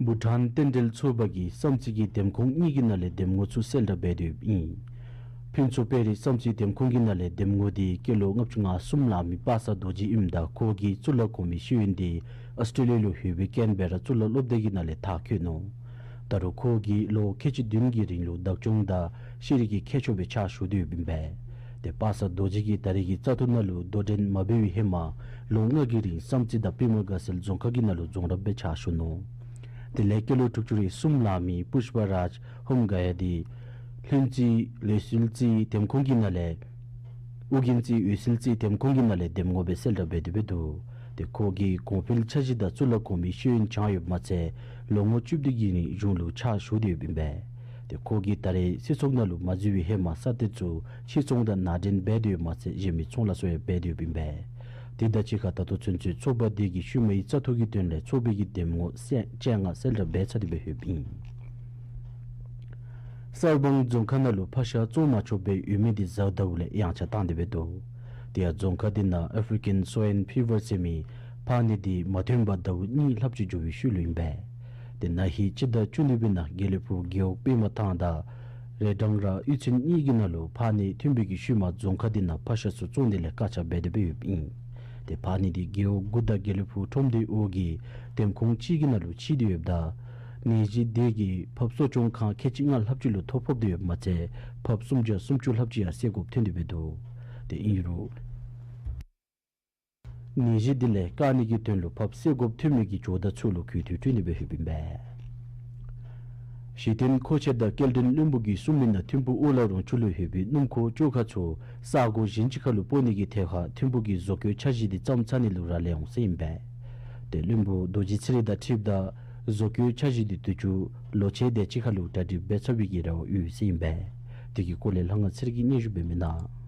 བྷུ་ཊཱན་རྟེན་འབྲེལ་ཚོགས་པ་གིས་བསམ་རྩེ་གི་འདེམས་ཁོངས་གཉིས་ཀྱི་ནང་ལས་འདེམས་ངོ་ཚུ་གསལ་བསྒྲགས་འབད་དེ་ཡོདཔ་ཨིན། ཕུན་ཚོགས་དཔལ་རི་བསམ་རྩེ་འདེམས་ཁོངས་ཀྱི་ནང་ལས་འདེམས་ངོ་དེ་སྐྱེས་ལོ་ལྔ་བཅུ་ང་གསུམ་ལང་མི་པ་སངས་རྡོ་རྗེ་ཨིནམ་ད་ཁོ་གིས་གཙུག་ལག་གོང་མའི་ཤེས་ཡོན་དེ་ཨོསི་ཊེ་ལི་ཡ་ལུ་ལྷོད་པའི་རྐྱེན་སྦེ་ར་གཙུག་ལག་སློབ་སྡེ་གི་ནང་ལས་མཐར་འཁྱོལ་ནུག། ད་རུང་ཁོ་གིས་ལོ་ཁལ་གཅིག་བདུན་གྱི་རིང་ལུ་བདག་སྐྱོང་དང་ཤེས་རིག་གི་མཁས་མཆོག་སྦེ་ཕྱག་ཞུ་དོ་ཡོདཔ་ཨིན་པས། དེ་པ་སངས་རྡོ་རྗེ་གིས་ད་རེས་ཀྱི་བཙག་འཐུ་ནང་ལུ་དོ་འགྲན་མ་འབད་བའི་ཧེ་མ་ལོ་ལྔ་གི་རིང་བསམ་རྩེ་དང་པདྨ་དགའ་ཚལ་རྫོང་ཁག་གི་ནང་ལུ་རྫོང་རབ་སྦེ་ཕྱག་ཞུ་ནུག། དེ་ལས་སྐྱེས་ལོ་དྲུག་ཅུ་རེ་གསུམ་ལང་མི་པུཥ་པ་རཱཇ་ཧོམ་ག་ཡ་དེ་ལྷུན་རྩེ་འོད་གསལ་རྩེ་འདེམས་ཁོངས་ཀྱི་ནང་ལས་ཨོ་རྒྱན་རྩེ་འོད་གསལ་རྩེ་འདེམས་ཁོངས་ཀྱི་ནང་ལས་འདེམས་ངོ་སྦེ་གསལ་བསྒྲགས་འབད་དེ་འབད་འདུག། དེ་ཁོ་གིས་གོང་འཕེལ་འཆར་གཞི་དང་གཙུག་ལག་གོང་མའི་ཤེས་ཡོན་སྦྱངས་ཡོདཔ་མ་ཚད་ལོ་ངོ་བཅུ་བདུན་གྱི་རིང་གཞུང་ལུ་ཕྱག་ཞུ་སྟེ་ཡོདཔ་ཨིན་པས། དེ་ཁོ་གིས་ད་རེས་སྲིད་ཚོགས་ནང་ལུ་མ་འཛུལ་བའི་ཧེ་མ་ས་གནས་ཚུ་ཕྱིར་ཚོང་དང་ནང་འདྲེན་འབད་དེ་ཡོདཔ་མ་ཚད་གཞན་མི་ཚོང་ལཱ་ཚུ་ཡང་འབད་དེ་ཡོདཔ་ཨིན་པས། དེ་དང་གཅིག་ཁར་ད་ལྟོ་ཚུན་ཚོད་ཚོགས་པ་དེ་གིས་ཤུལ་མའི་བཙག་འཐུ་གི་དོན་ལས་ཚོགས་པའི་གི་འདེམས་ངོ་སྤྱན་སྔ་གསལ་བསྒྲགས་འབད་ཚར་ཏེ་སྦེ་ཡོདཔ་ཨིན། གསར་སྤང་རྫོང་ཁག་ནང་ལུ་ཕག་ཤ་བཙོང་མ་ཆོགཔ་སྦེ་ཡོད་མི་དེ་གཟའ་ཟླཝ་ལས་ཡངས་ཆག་བཏང་སྟེ་སྦེ་འདུག། དེ་ཡང་རྫོང་ཁག་དེ་ནང་ཨཕ་རི་ཀན་སོའིན་ཕི་བར་ཟེར་མི་ཕག་ནད་དེ་མ་ཐོན་པར་ཟླཝ་གཉིས་ལྷགཔ་ཅིག་འགྱོ་བའི་ཤུལ་ལུ་ཨིན་པས། དེ་ན་ཧིང་སྤྱི་ཟླ་བཅུ་གཉིས་པའི་ནང་དགེ་ལེགས་ཕུག་རྒེད་འོག་པདྨ་ཐང་དང་རེ་སྦྲང་ར་གཡུས་ཚན་གཉིས་ཀྱི་ནང་ལུ་ཕག་ནད་ཐོན་པའི་གི་ཤུལ་མ་རྫོང་ཁག་དེ་ནང་ཕག་ཤ་ཚུ་བཙོང་ནི་ལས་བཀག་ཆ་འབད་དེ་སྦེ་ཡོདཔ་ཨིན། དེ་ཕག་ནད་དེ་རྒེད་འོག་དགུ་དང་དགེ་ལེགས་ཕུག་ཁྲོམ་སྡེའི་འོག་གི་འདེམས་ཁོངས་གཅིག་གི་ནང་ལུ་ཕྱེ་སྟེ་ཡོདཔ་ད་ནད་གཞི་དེ་གིས་ཕགཔ་གསོ་སྐྱོང་ཁང་ཁལ་གཅིག་ལྔ་ལྷགཔ་ཅིག་ལུ་ཐོ་ཕོག་སྟེ་ཡོདཔ་མ་ཚད་ཕགཔ་སུམ་བརྒྱ་སུམ་ཅུ་ལྷགཔ་ཅིག་ཡང་བསད་དགོཔ་ཐོན་ཏེ་སྦེ་འདུག། དེ་ཨིན་རུང་ནད་གཞི་དེ་ལས་བཀག་ནི་གི་དོན་ལུ་ཕགཔ་བསད་དགོཔ་ཐོན་མི་གི་ཇོ་བདག་ཚུ་ལུ་གུས་བཏུད་སྤྲོད་ནི་སྦེ་ཡོདཔ་ཨིན་པས། གཞི་རྟེན་མཁོ་ཆས་དང་སྐྱེལ་འདྲེན་བློན་པོ་གིས་གསུངས་མི་ནང་ཐིམ་ཕུག་ཨོ་ལ་རོང་ཆུ་ལུ་ཡོད་པའི་སྣུམ་འཁོར་བཅོ་ཁང་ཚུ་ས་གོ་གཞན་ཅིག་ཁར་ལུ་སྤོ་ནི་གི་ཐད་ཁར་ཐིམ་ཕུག་གི་བཟོ་བཀོད་འཆར་གཞི་དེ་བརྩམས་ཚར་ནི་ལུ་རག་ལས་འོང་ཟེར་ཨིན་པས། དེ་བློན་པོ་རྡོ་རྗེ་ཚེ་རིང་དང་འཁྲིལཝ་ད་བཟོ་བཀོད་འཆར་གཞི་དེ་དུས་ཅི་ལོ་ཕྱེད་དེ་ཅིག་ཁར་ལུ་གྲ་སྒྲིག་འབད་ཚར་བའི་གི་རེ་བ་ཡོད་ཟེར་ཨིན་པས། དེ་གི་སྐོར་ལས་ལྷ་དབང་ཚེ་རིང་གིས་སྙན་ཞུ་འབད་མི་ནང་།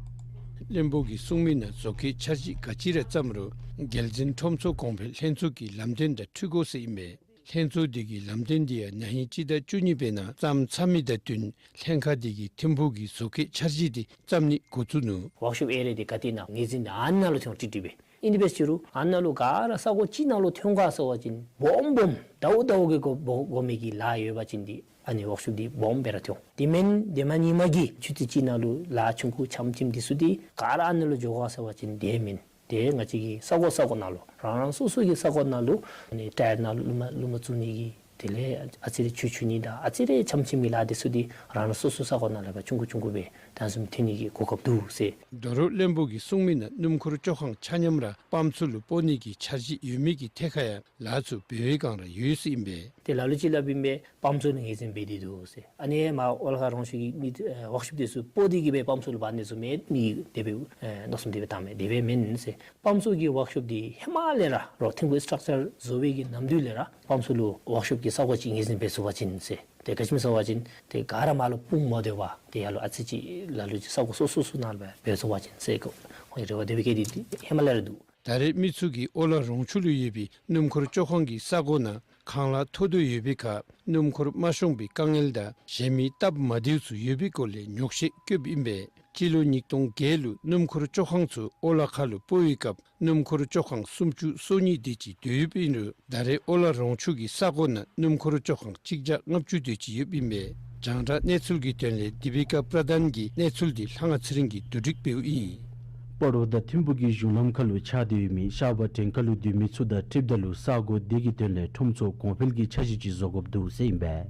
བློན་པོ་གིས་གསུངས་མི་ནང་བཟོ་བཀོད་འཆར་གཞི་ག་ཅི་ར་བརྩམས་རུང་རྒྱལ་འཛིན་ཁྲོམ་ཚོགས་གོང་འཕེལ་ལྷན་ཚོགས་ཀྱི་ལམ་སྟོན་དང་འཁྲིལ་དགོ་ཟེར་ཨིན་པས། ལྷན་ཚོགས་དེ་གི་ལམ་སྟོན་དེ་ཡང་ན་ཧིང་སྤྱི་ཟླ་བཅུ་གཉིས་པའི་ནང་བརྩམས་ཚར་མི་དང་བསྟུན་ལྷན་ཁག་དེ་གིས་ཐིམ་ཕུག་གི་བཟོ་བཀོད་འཆར་གཞི་དེ་བརྩམ་ནི་འགོ་བཙུགས་ནུག། ཝརཀ་ཤོབ་ཨེ་རི་ཡ་དེ་ག་ཏེ་ཨིན་ན་ངོས་འཛིན་དེ་ཨ་ནཱ་ལུ་ཐོན་ཏེ་འདུག་པས། ཨིན་དེ་འབད་རུང་ཨ་ནཱ་ལུ་ག་ར་ས་གོ་ཅིག་ནང་ལུ་ཐོན་ག་ཟེར་བ་ཅིན་སྦོམ་སྦོམ་ཟླཝ་ཟླཝ་གི་དགོ་དགོ་མི་གི་ལཱ་ཡོད་པ་ཅིན་དེ་ཨ་ནི་ཝརཀ་ཤོབ་དེ་སྦོམ་སྦེ་ར་ཐོན། དེ་མེན་དེ་མ་ཉིནམ་གི་ཆུ་ཚོད་གཅིག་ནང་ལུ་ལཱ་ཆུང་ཀུ་ཆམ་ཆིམ་དེ་ཚུ་དེ་ག་ར་ཨ་ནཱ་ལུ་འགྱོ་ག་ཟེར་བ་ཅིན་དེ་མེན། དེ་ང་བཅས་ཀྱི་ས་གོ་ས་གོ་ནང་ལུ་རང་རང་སོ་སོ་གི་ས་གོ་ནང་ལུ་ཨ་ནི་ཊ་ཡར་ནང་ལུ་ལུ་མ་ལུ་མ་བཙུགས་ནི་གི་དེ་ལས་ཨ་ཙི་རེ་ཆུ་འཁྱུ་ནི་དང་ཨ་ཙི་རེ་ཆམ་ཆིམ་གྱི་ལཱ་དེ་ཚུ་དེ་རང་རང་སོ་སོ་ས་གོ་ནང་ལས་ཕར་ཆུང་ཀུ་ཆུང་ཀུ་སྦེ་ད་གསུམ་ཐོན་ནི་གི་གོ་སྐབས་འདུག་ཟེར། ད་རུང་བློན་པོ་གིས་གསུངས་མི་ནང་སྣུམ་འཁོར་བཅོ་ཁང་ཆ་མཉམ་ར་པམཔ་ཚུ་ལུ་སྤོ་ནི་གི་འཆར་གཞི་ཡོད་མི་གི་ཐད་ཁར་ཡང་ལཱ་ཚུ་འབད་བའི་བསྒང་ར་ཡོད་ཟེར་ཨིན་པས། དེ་ལ་ལུ་ཅིག་སླབ་ཨིན་པས། པམཔ་ཚུ་ལུ་ངོས་འཛིན་འབད་དེ་འདུག་ཟེར། ཨ་ནི་མར་ཨོ་ལ་ཁ་རོང་ཆུ་གི་མི་ཨེ་ཝརཀ་ཤོབ་དེ་ཚུ་སྤོ་སྟེ་གི་སྦེ་པམཔ་ཚུ་ལུ་འབག་ནི་ཚུ་མེད་ནི་དེ་སྦེ་ཨེ་མནོ་བསམ་དེ་སྦེ་བཏངམ་མས། དེ་སྦེ་མེན་ཟེར། པམཔ་ཚུ་གི་ཝརཀ་ཤོབ་དེ་ཧེ་མ་ལས་ར་རོགས་ཐིམ་ཕུག་སི་ཊག་ཅར་བཟོ་བའི་གི་ནམ་དུས་ལས་ར་པམཔ་ཚུ་ལུ་ཝརཀ་ཤོབ་ཀྱི་ས་གོ་ཅིག་ངོས་འཛིན་འབད་ཚུགས་པ་ཅིན་ཟེར། དེ་ག་ཅི་སྨོ་ཟེར་བ་ཅིན་དེ་ག་ར་མར་ལུ་སྤུངས་མ་སྡོད་པར་དེ་ཡར་ལུ་ཨ་ཙི་ཅིག་ལ་ལུ་ཅིག་ས་གོ་སོ་སོ་སོ་ནང་ལུ་སྦེ་འབད་ཚུགས་པ་ཅིན་ཟེར་ཁོང་གི་རེ་བ་དེ་སྦེ་བསྐྱེད་དེ་ཧེ་མ་ལས་ར་འདུག། ད་རེས་མི་ཚུ་གིས་ཨོ་ལ་རོང་ཆུ་ལུ་ཡོད་པའི་སྣུམ་འཁོར་བཅོ་ཁང་གི་ས་གོ་ནང་ཁང་གླ་མཐོ་དོ་ཡོད་པའི་ཁར་སྣུམ་འཁོར་མ་ཤོང་པའི་དཀའ་ངལ་དང་གཞན་མི་སྟབས་མ་བདེཝ་ཚུ་ཡོད་པའི་སྐོར་ལས་ཉོགས་བཤད་བཀོདཔ་ཨིན་པས། སྤྱི་ལོ་ཉིས་སྟོང་བརྒྱད་ལུ་སྣུམ་འཁོར་བཅོ་ཁང་ཚུ་ཨོ་ལ་ཁ་ལུ་སྤོ་བའི་སྐབས་སྣུམ་འཁོར་བཅོ་ཁང་སུམ་ཅུ་སོ་གཉིས་དེ་ཅིག་སྡོད་ཡོདཔ་ཨིན་རུང་ད་རེས་ཨོ་ལ་རོང་ཆུ་གི་ས་གོ་ནང་སྣུམ་འཁོར་བཅོ་ཁང་གཅིག་བརྒྱ་ལྔ་བཅུ་དེ་ཅིག་ཡོདཔ་ཨིན་པས། རྒྱང་བསྒྲགས་གནས་ཚུལ་གྱི་དོན་ལས་དི་པི་ཀ་པྲ་དྷཱན་གྱི་གནས་ཚུལ་དེ་ལྷ་དབང་ཚེ་རིང་གིས་བསྡུ་སྒྲིག་འབདཝ་ཨིན། སྤ་རོ་དང་ཐིམ་ཕུག་གི་གཞུང་ལམ་ཁ་ལུ་ཆགས་ཏེ་ཡོད་མི་ཤར་པ་བྲེང་ཁ་ལུ་སྡོད་མི་ཚུ་དང་འཁྲིལཝ་ད་ལུ་ས་གོ་དེ་གི་དོན་ལས་ཁྲོམ་ཚོགས་གོང་འཕེལ་གྱི་འཆར་གཞི་ཅིག་བཟོ་དགོཔ་འདུག་ཟེར་ཨིན་པས།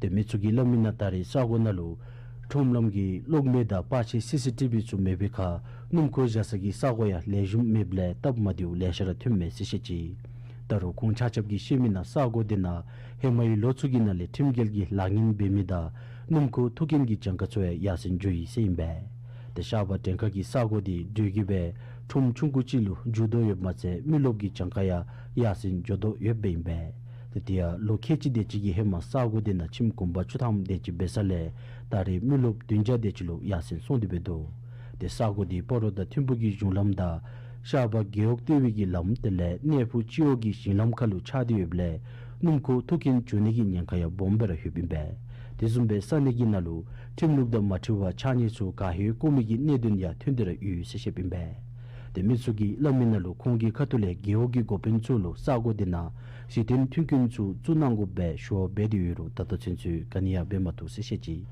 དེ་མི་ཚུ་གིས་སླབ་མི་ནང་ད་རེས་ས་གོ་ནང་ལུ་ཁྲོམ་ལམ་གྱི་གློག་མེ་དང་པར་ཆས་སི་སི་ཊི་བི་ཚུ་མེད་པའི་ཁར་སྣུམ་འཁོར་བཞག་ས་གི་ས་གོ་ཡང་ལེགས་ཤོམ་མེདཔ་ལས་སྟབས་མ་བདེཝ་ལེ་ཤ་ར་ཐོནམ་མས་ཟེར་བཤད་ཅི། ད་རུང་ཁོང་ཆ་ཁྱབ་ཀྱིས་བཤད་མི་ནང་ས་གོ་དེ་ནང་ཧེ་མའི་ལོ་ཚུ་གི་ནང་ལས་ཁྲིམས་འགལ་གྱི་ལཱ་ངན་འབད་མི་དང་ སྣུམ་འཁོར་མཐུག་རྐྱེན་གྱི་གྱངས་ཁ་ཚུ་ཡང་ཡར་སེང་འགྱོ་ཡི་ཟེར་ཨིན་པས། ཏེ་ཤར་པ་བྲན་ཁ་གི་ས་གོ་འདི་དྲོད་ཀྱི་སྦེ་ཁྲོམ་ཆུང་ཀུ་ཅིག་ལུ་འགྱུར་དོ་ཡོདཔ་མ་ཚད་མི་རློབས་ཀྱི་གྱངས་ཁ་ཡང་ཡར་སེང་འགྱོ་དོ་ཡོདཔ་ཨིན་པས། ཏེ་དེ་ཡང་ལོ་ཁལ་གཅིག་དེ་ཅིག་གི་ཧེ་མ་ས་གོ་འདི་ནང་ཁྱིམ་གུང་པ་བཅུ་ཐམ་དེ་ཅིག་འབད་ས་ལས་ད་རེས་མི་རློབས་བདུན་བརྒྱ་དེ་ཅིག་ལུ་ཡར་སེང་སོང་སྟེ་འབད་དོ། ཏེ་ས་གོ་འདི་སྤ་རོ་དང་ཐིམ་ཕུ་གི་གཞུང་ལམ་དང་ཤར་པ་རྒེད་འོག་ལྟེ་བའི་གི་ལམ་དེ་ལས་གནས་ཕུ་སྤྱི་འོག་གི་ཞིང་ལམ་ཁ་ལུ་ཆགས་ཏེ་ཡོདཔ་ལས་སྣུམ་འཁོར་མཐུག་རྐྱེན་འབྱུང་ནི་གི་ཉེན་ཁ་ཡང་སྦོམ་སྦེ་ར་ཡོདཔ་ཨིན་པས། དེ་བཟུམ་སྦེ་ས་གནས་ཀྱི་ནང་ལུ་ཁྲིམས་ལུགས་དང་མ་འཁྲིལ་བར་ཕྱགས་སྙིགས་ཚུ་ག་ཧེ་བཀོ་མི་གི་གནད་དོན་ཡང་ཐོན་ཏེ་ར་ཡོད་ཟེར་བཤདཔ་ཨིན་པས། ཏེ་མི་ཚུ་གིས་སླབ་མི་ནང་ལུ་ཁོང་གི་ཁ་ཐུག་ལས་རྒེད་འོག་གི་འགོ་དཔོན་ཚུ་ལུ་ས་གོ་འདི་ནང་གཞི་རྟེན་མཐུན་རྐྱེན་ཚུ་བཙུགས་གནང་དགོ་པའི་ཞུ་བ་འབད་དེ་ཡོད་རུང་ད་ལྟོ་ཚུན་ཚོད་ག་ནི་ཡང་འབད་མ་བཏུབ་ཟེར་བཤད་ཅི།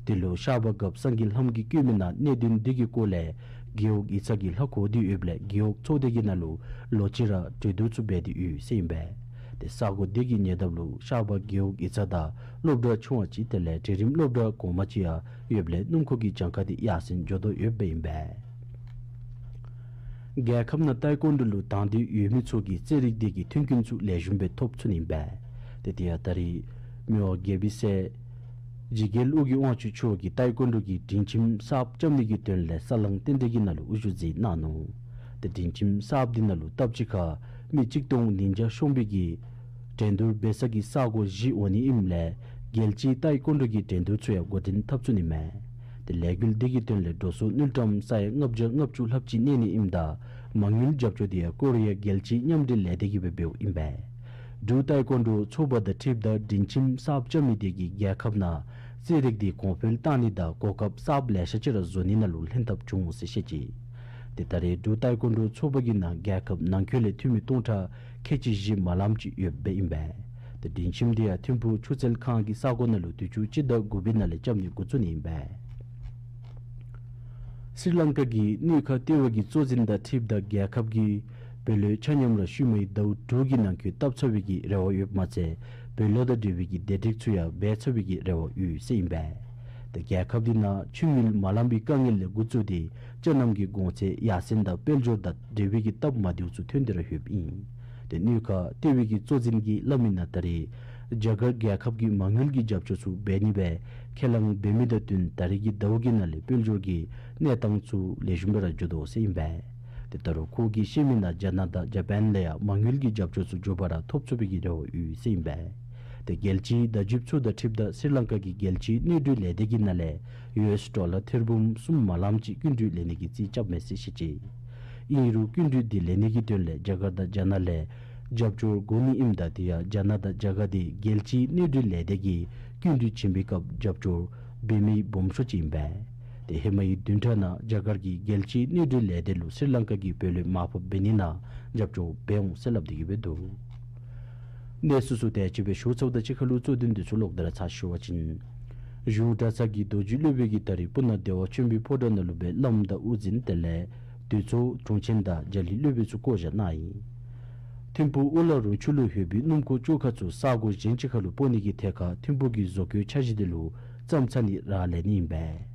དེ་ལུ་ཤར་པ་རྒཔོ་སངས་རྒྱས་ལྷམ་གྱིས་བཀོད་མི་ནང་གནད་དོན་འདི་གི་སྐོར་ལས་རྒེད་འོག་ཡིག་ཚང་གི་ལྷ་ཁོ་འདི་ཡོདཔ་ལས་རྒེད་འོག་ཚོགས་སྡེ་གི་ནང་ལུ་ལོ་གཅིག་ར་གྲོས་བསྡུར་ཚུ་འབད་དེ་ཡོད་ཟེར་ཨིན་པས། ཏེ་ས་གོ་འདི་གི་ཉེ་འདབས་ལུ་ཤར་པ་རྒེད་འོག་ཡིག་ཚང་དང་སློབ་གྲྭ་ཆུང་བ་ཅིག་དེ་ལས་གྲལ་རིམ་སློབ་གྲྭ་གོང་མ་ཅིག་ཡང་ཡོདཔ་ལས་སྣུམ་འཁོར་གྱི་གྱངས་ཁ་འདི་ཡར་སེང་འགྱོ་དོ་ཡོདཔ་ཨིན་པས། རྒྱལ་ཁབ་ནང་ཏའི་ཀོན་ཌོ་ལུ་དང་འདོད་ཡོད་མི་ཚུ་གིས་རྩེད་རིགས་འདི་གི་མཐུན་རྐྱེན་ཚུ་ལེགས་ཤོམ་སྦེ་ཐོབ་ཚུགས་ནི་ཨིན་པས། ཏེ་དེ་ཡང་ད་རེས་མི་དབང་རྒྱལ་པོའི་སྲས་འཇིགས་རྒྱལ་ཨོ་རྒྱན་དབང་ཕྱུག་མཆོག་གིས་ཏའི་ཀོན་ཌོ་གི་སྒྲིང་ཁྱིམ་གསརཔ་རྐྱབ་ནི་གི་དོན་ལས་ས་ལང་རྟེན་འབྲེལ་གྱི་ནང་ལུ་དབུ་བཞུགས་མཛད་གནང་ནུག། ཏེ་སྒྲིང་ཁྱིམ་གསརཔ་འདི་ནང་ལུ་སྟབས་གཅིག་ཁར་མི་གཅིག་སྟོང་ཉིས་བརྒྱ་ཤོང་བའི་གི་འགྲན་བསྡུར་འབད་ས་གི་ས་གོ་བཞི་འོང་ནི་ཨིནམ་ལས་རྒྱལ་སྤྱིའི་ཏའི་ཀོན་ཌོ་གི་འགྲན་བསྡུར་ཚུ་ཡང་འགོ་འདྲེན་འཐབ་ཚུགས་ནི་མས། ཏེ་ལས་འགུལ་འདི་གི་དོན་ལས་འགྲོ་སོང་དངུལ་ཀྲམ་ས་ཡ་ལྔ་བརྒྱ་ལྔ་བཅུ་ལྷགཔ་ཅིག་གནས་ནི་ཨིནམ་ད་མ་དངུལ་རྒྱབ་སྐྱོར་འདི་ཡང་ཀོ་རི་ཡ་རྒྱལ་སྤྱིའི་མཉམ་འབྲེལ་ལས་སྡེ་གིས་སྦེ་འབདཝ་ཨིན་པས། འབྲུག་ཏའི་ཀོན་ཌོ་ཚོགས་པ་དང་འཁྲིལཝ་ད་སྒྲིང་ཁྱིམ་གསརཔ་རྐྱབ་མི་འདི་གིས་རྒྱལ་ཁབ་ནང་རྩེད་རིགས་འདི་གོང་འཕེལ་བཏང་ནི་དང་གོ་སྐབས་གསརཔ་ལེ་ཤ་ཅིག་ར་བཟོ་ནི་ནང་ལུ་ལྷན་ཐབས་བྱུང་ཟེར་བཤད་ཅི། ཏེ་ད་རེས་འབྲུག་ཏའི་ཀོན་ཌོ་ཚོགས་པ་གི་ནང་རྒྱལ་ཁབ་ནང་འཁོད་ལས་འཐུས་མི་སྟོང་ཕྲག་ཁལ་གཅིག་བཞི་མ་ལངམ་ཅིག་ཡོདཔ་ཨིན་པས། ཏེ་སྒྲིང་ཁྱིམ་འདི་ཡང་ཐིམ་ཕུ་ཆུ་རྩལ་ཁང་གི་ས་གོ་ནང་ལུ་དུས་ཅི་ཟླ་དགུ་པའི་ནང་ལས་རྐྱབ་ནི་འགོ་བཙུགས་ནི་ཨིན་པས། སི་རི་ལང་ཀ་གི་གནས་ཁག་ལྟེ་བ་གི་གཙོ་འཛིན་དང་འཁྲིལཝ་ད་རྒྱལ་ཁབ་ཀྱི་བོད་ལུ་ཆ་མཉམ་ར་ཤུལ་མའི་ཟླཝ་དྲུག་གི་ནང་འཁོད་བཏབ་ཚར་བའི་གི་རེ་བ་ཡོདཔ་མ་ཚད་བོད་ལུ་དང་འབྲེལ་བའི་གི་བདེ་སྒྲིག་ཚུ་ཡང་འབད་ཚར་བའི་གི་རེ་བ་ཡོད་ཟེར་ཨིན་པས། ཏེ་རྒྱལ་ཁབ་འདི་ནང་ཆུ་དངུལ་མ་ལང་པའི་དཀའ་ངལ་ལས་འགོ་བཙུགས་ཏེ་ཅ་རྣམ་གྱི་གོང་ཚད་ཡར་སེང་དང་དཔལ་འབྱོར་དང་འབྲེལ་བའི་གི་སྟབས་མ་བདེཝ་ཚུ་ཐོན་ཏེ་ར་ཡོདཔ་ཨིན། ཏེ་གནས་ཁག་ལྟེ་བའི་གི་གཙོ་འཛིན་གྱིས་སླབ་མི་ནང་ད་རེས་རྒྱ་གར་རྒྱལ་ཁབ་ཀྱིས་མ་དངུལ་གྱི་རྒྱབ་སྐྱོར་ཚུ་འབད་ནི་སྦེ་ཁས་བླངས་འབད་མི་དང་བསྟུན་ད་རེས་ཀྱི་ཟླཝ་གི་ནང་ལས་དཔལ་འབྱོར་གྱི་གནས་སྟངས་ཚུ་ལེགས་ཤོམ་སྦེ་ར་འགྱོ་དོ་ཟེར་ཨིན་པས། ཏེ་ད་རུང་ཁོ་གིས་བཤད་མི་ནང་རྒྱ་ནག་དང་ཇ་པཱན་ལས་ཡང་མ་དངུལ་གྱི་རྒྱབ་སྐྱོར་ཚུ་མགྱོགས་པ་ར་ཐོབ་ཚུགས་པའི་གི་རེ་བ་ཡོད་ཟེར་ཨིན་པས། ཏེ་རྒྱལ་སྤྱིའི་བརྡ་བརྒྱུདཔ་ཚུ་དང་འཁྲིལཝ་ད་སི་རི་ལང་ཀ་གི་རྒྱལ་སྤྱིའི་དངུལ་འབྲེལ་ལས་སྡེ་གི་ནང་ལས་ཡུ་ཨེསི་ཌོ་ལར་ཐེར་འབུམ་གསུམ་མ་ལངམ་ཅིག་སྐྱིན་འགྲུལ་ལེན་ནི་གི་རྩིས་རྐྱབ་མས་ཟེར་བཤད་ཅི། ཨིན་རུང་སྐྱིན་འགྲུལ་འདི་ལེན་ནི་གི་དོན་ལས་རྒྱ་གར་དང་རྒྱ་ནག་ལས་རྒྱབ་སྐྱོར་དགོ་ནི་ཨིནམ་ད་དེ་ཡང་རྒྱ་ནག་དང་རྒྱ་གར་འདི་རྒྱལ་སྤྱིའི་དངུལ་འབྲེལ་ལས་སྡེ་གིས་སྐྱིན་འགྲུལ་བྱིན་པའི་སྐབས་རྒྱབ་སྐྱོར་འབད་མི་སྦོམ་ཤོས་ཅིག་ཨིན་པས། ཏེ་ཧེ་མའི་བདུན་ཕྲག་ནང་རྒྱ་གར་གྱིས་རྒྱལ་སྤྱིའི་དངུལ་འབྲེལ་ལས་སྡེ་ལུ་སི་རི་ལང་ཀ་གིས་བོད་ལུ་མར་ཕབ་འབད་ནི་ནང་རྒྱབ་སྐྱོར་འབད་འོང་ཟེར་སླབ་སྟེ་གི་སྦེ་འདུག། གནས་ཚུལ་ཚུ་དེ་ཅིག་སྦེ་ཞུ་ཚརཝ་ད་གཅིག་ཁར་ལུ་གཙོ་དོན་འདི་ཚུ་ལོག་སྟེ་ར་ཚར་ཞུ་བ་ཅིན། གཞུང་གྲྭ་ཚང་གི་རྡོ་རྗེ་སློབ་དཔོན་གྱིས་ད་རེས་སྤུ་ན་བདེ་བ་ཆོས་འཕེལ་ཕོ་བྲང་ནང་ལུ་སྦེ་བླམ་དང་དབུ་འཛིན་དེ་ལས་འདུས་ཚོགས་དྲུང་ཆེན་དང་རྒྱ་གླིང་སློབ་དཔོན་ཚུ་བསྐོ་བཞག་གནང་ཡི། ཐིམ་ཕུག་ཨོ་ལ་རུང་ཆུ་ལུ་ལྷོད་པའི་སྣུམ་འཁོར་བཅོ་ཁ་ཚུ་ས་གོ་གཞན་ཅིག་ཁར་ལུ་སྤོ་ནི་གི་ཐད་ཁར་ཐིམ་ཕུག་གི་བཟོ་བཀོད་འཆར་གཞི་འདི་ལུ་བརྩམས་ཚར་ནི་ར་ལས་ནི་ཨིན་པས།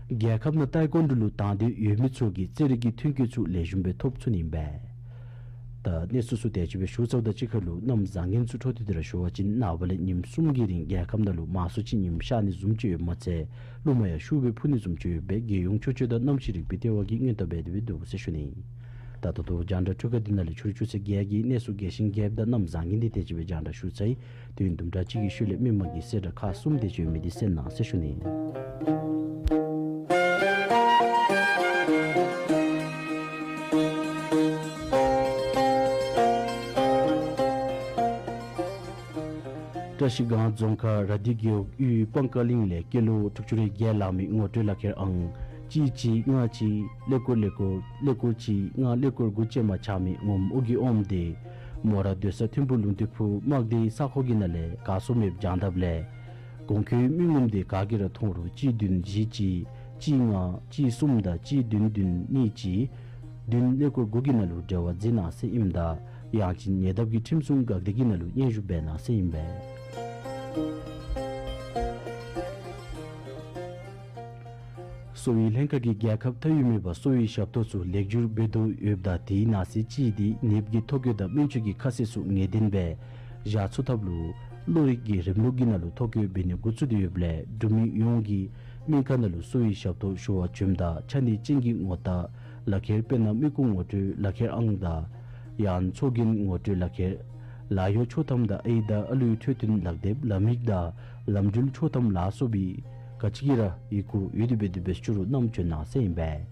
རྒྱལ་ཁབ་ནང་ཏའི་ཀོན་ཌོ་ལུ་དང་འདོད་ཡོད་མི་ཚུ་གིས་རྩེད་རིགས་ཀྱི་མཐུན་རྐྱེན་ཚུ་ལེགས་ཤོམ་སྦེ་ཐོབ་ཚུགས་ནི་ཨིན་པས། ད་གནས་ཚུལ་ཚུ་དེ་ཅིག་སྦེ་ཞུ་ཚརཝ་ད་གཅིག་ཁར་ལུ་གནམ་བཟང་ངན་ཚུ་འཕྲོ་མཐུད་དེ་ར་ཞུ་བ་ཅིན་ནངས་པ་ལས་ཉིནམ་གསུམ་གྱི་རིང་རྒྱལ་ཁབ་ནང་ལུ་མང་སུ་ཅིག་ཉིམ་ཤར་ནི་བཟུམ་ཅིག་ཡོདཔ་མ་ཚད་རླུང་མ་ཡང་ཤུགས་སྦེ་འཕུ་ནི་བཟུམ་ཅིག་ཡོད་པས་རྒྱལ་ཡོངས་ཆོས་སྤྱོད་དང་གནམ་གཤིས་རིག་པའི་ལྟེ་བ་གིས་སྔོན་བརྡ་འབད་དེ་སྦེ་འདུག་ཟེར་ཞུ་ནི། ད་ད་ལྟོ་རྒྱང་བསྒྲགས་འཕྲུལ་ཁང་འདི་ནང་ལས་ཕྱི་རུ་ཆུ་ཚོད་བརྒྱད་ཀྱི་གནས་ཚུལ་རྒྱས་ཤིང་རྒྱསཔ་དང་གནམ་བཟང་ངན་འདི་དེ་ཅིག་སྦེ་རྒྱང་བསྒྲགས་ཞུ་ཚར་ཡི། དུས་ཡུན་དུམ་གྲ་གཅིག་གི་ཤུལ་ལས་མི་མང་གི་གསལ་བསྒྲགས་ཁག་གསུམ་དེ་ཅིག་ཡོད་མི་འདི་གསན་གནང་ཟེར་ཞུ་ནི། བཀྲ་ཤིས་སྒང་རྫོང་ཁག་ར་དྷི་རྒེད་འོག་ཡུལ་སྤང་ཀ་གླིང་ལས་སྐྱེས་ལོ་དྲུག་ཅུ་རེ་བརྒྱད་ལང་མི་ངོ་སྤྲོད་ལག་ཁྱེར་ཨང་གཅིག་གཅིག་ལྔ་གཅིག་ཀླད་ཀོར་ཀླད་ཀོར་ཀླད་ཀོར་གཅིག་ལྔ་ཀླད་ཀོར་དགུ་ཅན་མ་ཆགས་མི་ངོམ་ཨོ་རྒྱན་ཨོམ་དེ་མོ་ར་སྡོད་ས་ཐིམ་ཕུག་ལུང་བསྟན་ཕུག་དམག་སྡེའི་ས་ཁོངས་ཀྱི་ནང་ལས་གར་སོང་མི་སྦེ་བྱོནམ་ད་ལས་གོང་འཁོད་མི་ངོམ་དེ་ག་གིས་ར་མཐོང་རུང་གཅིག་བདུན་བཞི་གཅིག་གཅིག་ལྔ་གཅིག་གསུམ་དང་གཅིག་བདུན་བདུན་གཉིས་གཅིག་བདུན་ཀླད་ཀོར་དགུ་གི་ནང་ལུ་འབྲེལ་བ་མཛད་གནང་ཟེར་ཨིནམ་ད་ཡང་ཅིན་ཉེ་འདབས་ཀྱི་ཁྲིམས་སྲུང་འགག་སྡེ་གི་ནང་ལུ་སྙན་ཞུ་འབད་གནང་ཟེར་ཨིན་པས། གསོ་བའི་ལྷན་ཁག་གིས་རྒྱལ་ཁབ་མཐའ་དབུས་མེད་པར་གསོ་བའི་ཞབས་ཏོག་ཚུ་ལེགས་བསྒྱུར་འབད་དོ་ཡོདཔ་ད་དེའི་ནང་གསེས་ཅིག་འདི་ནདཔ་གི་ཐོ་བཀོད་དང་སྨན་བཅོས་ཀྱི་ཁ་གསལ་ཚུ་ངེས་གཏན་སྦེ་བཞག་ཚུགས་ཐབས་ལུ་ བློ་རིག་གི་རིམ་ལུགས་ཀྱི་ནང་ལུ་ཐོ་བཀོད་འབད་ནི་འགོ་བཙུགས་ཏེ་ཡོདཔ་ལས་འབྲུག་མི་ཡོངས་ཀྱིས་སྨན་ཁང་ནང་ལུ་གསོ་བའི་ཞབས་ཏོག་ཞུ་བར་བྱོནམ་ད་ཆ་གནས་ཅན་གྱི་ངོ་རྟགས་ལག་ཁྱེར་དཔེར་ན་མི་ཁུངས་ངོ་སྤྲོད་ལག་ཁྱེར་ཨང་དང་ཡང་ཚོགས་རྒྱན་ངོ་སྤྲོད་ལག་ཁྱེར་ལཱ་གཡོག་ཆོག་ཐམ་དང་ཨའི་དང་ཨ་ལུའི་འཕྲོད་བསྟེན་ལག་དེབ་ལམ་ཡིག་དང་ལམ་འགྲུལ་ཆོག་ཐམ་ལ་སོགས་པའི་ག་ཅི་གི་ར་ཡི་གུ་ཡོད་དེ་འབད་དེ་འབད་ཞུ་རུ་བསྣམས་བྱོན་གནང་ཟེར་ཨིན་པས།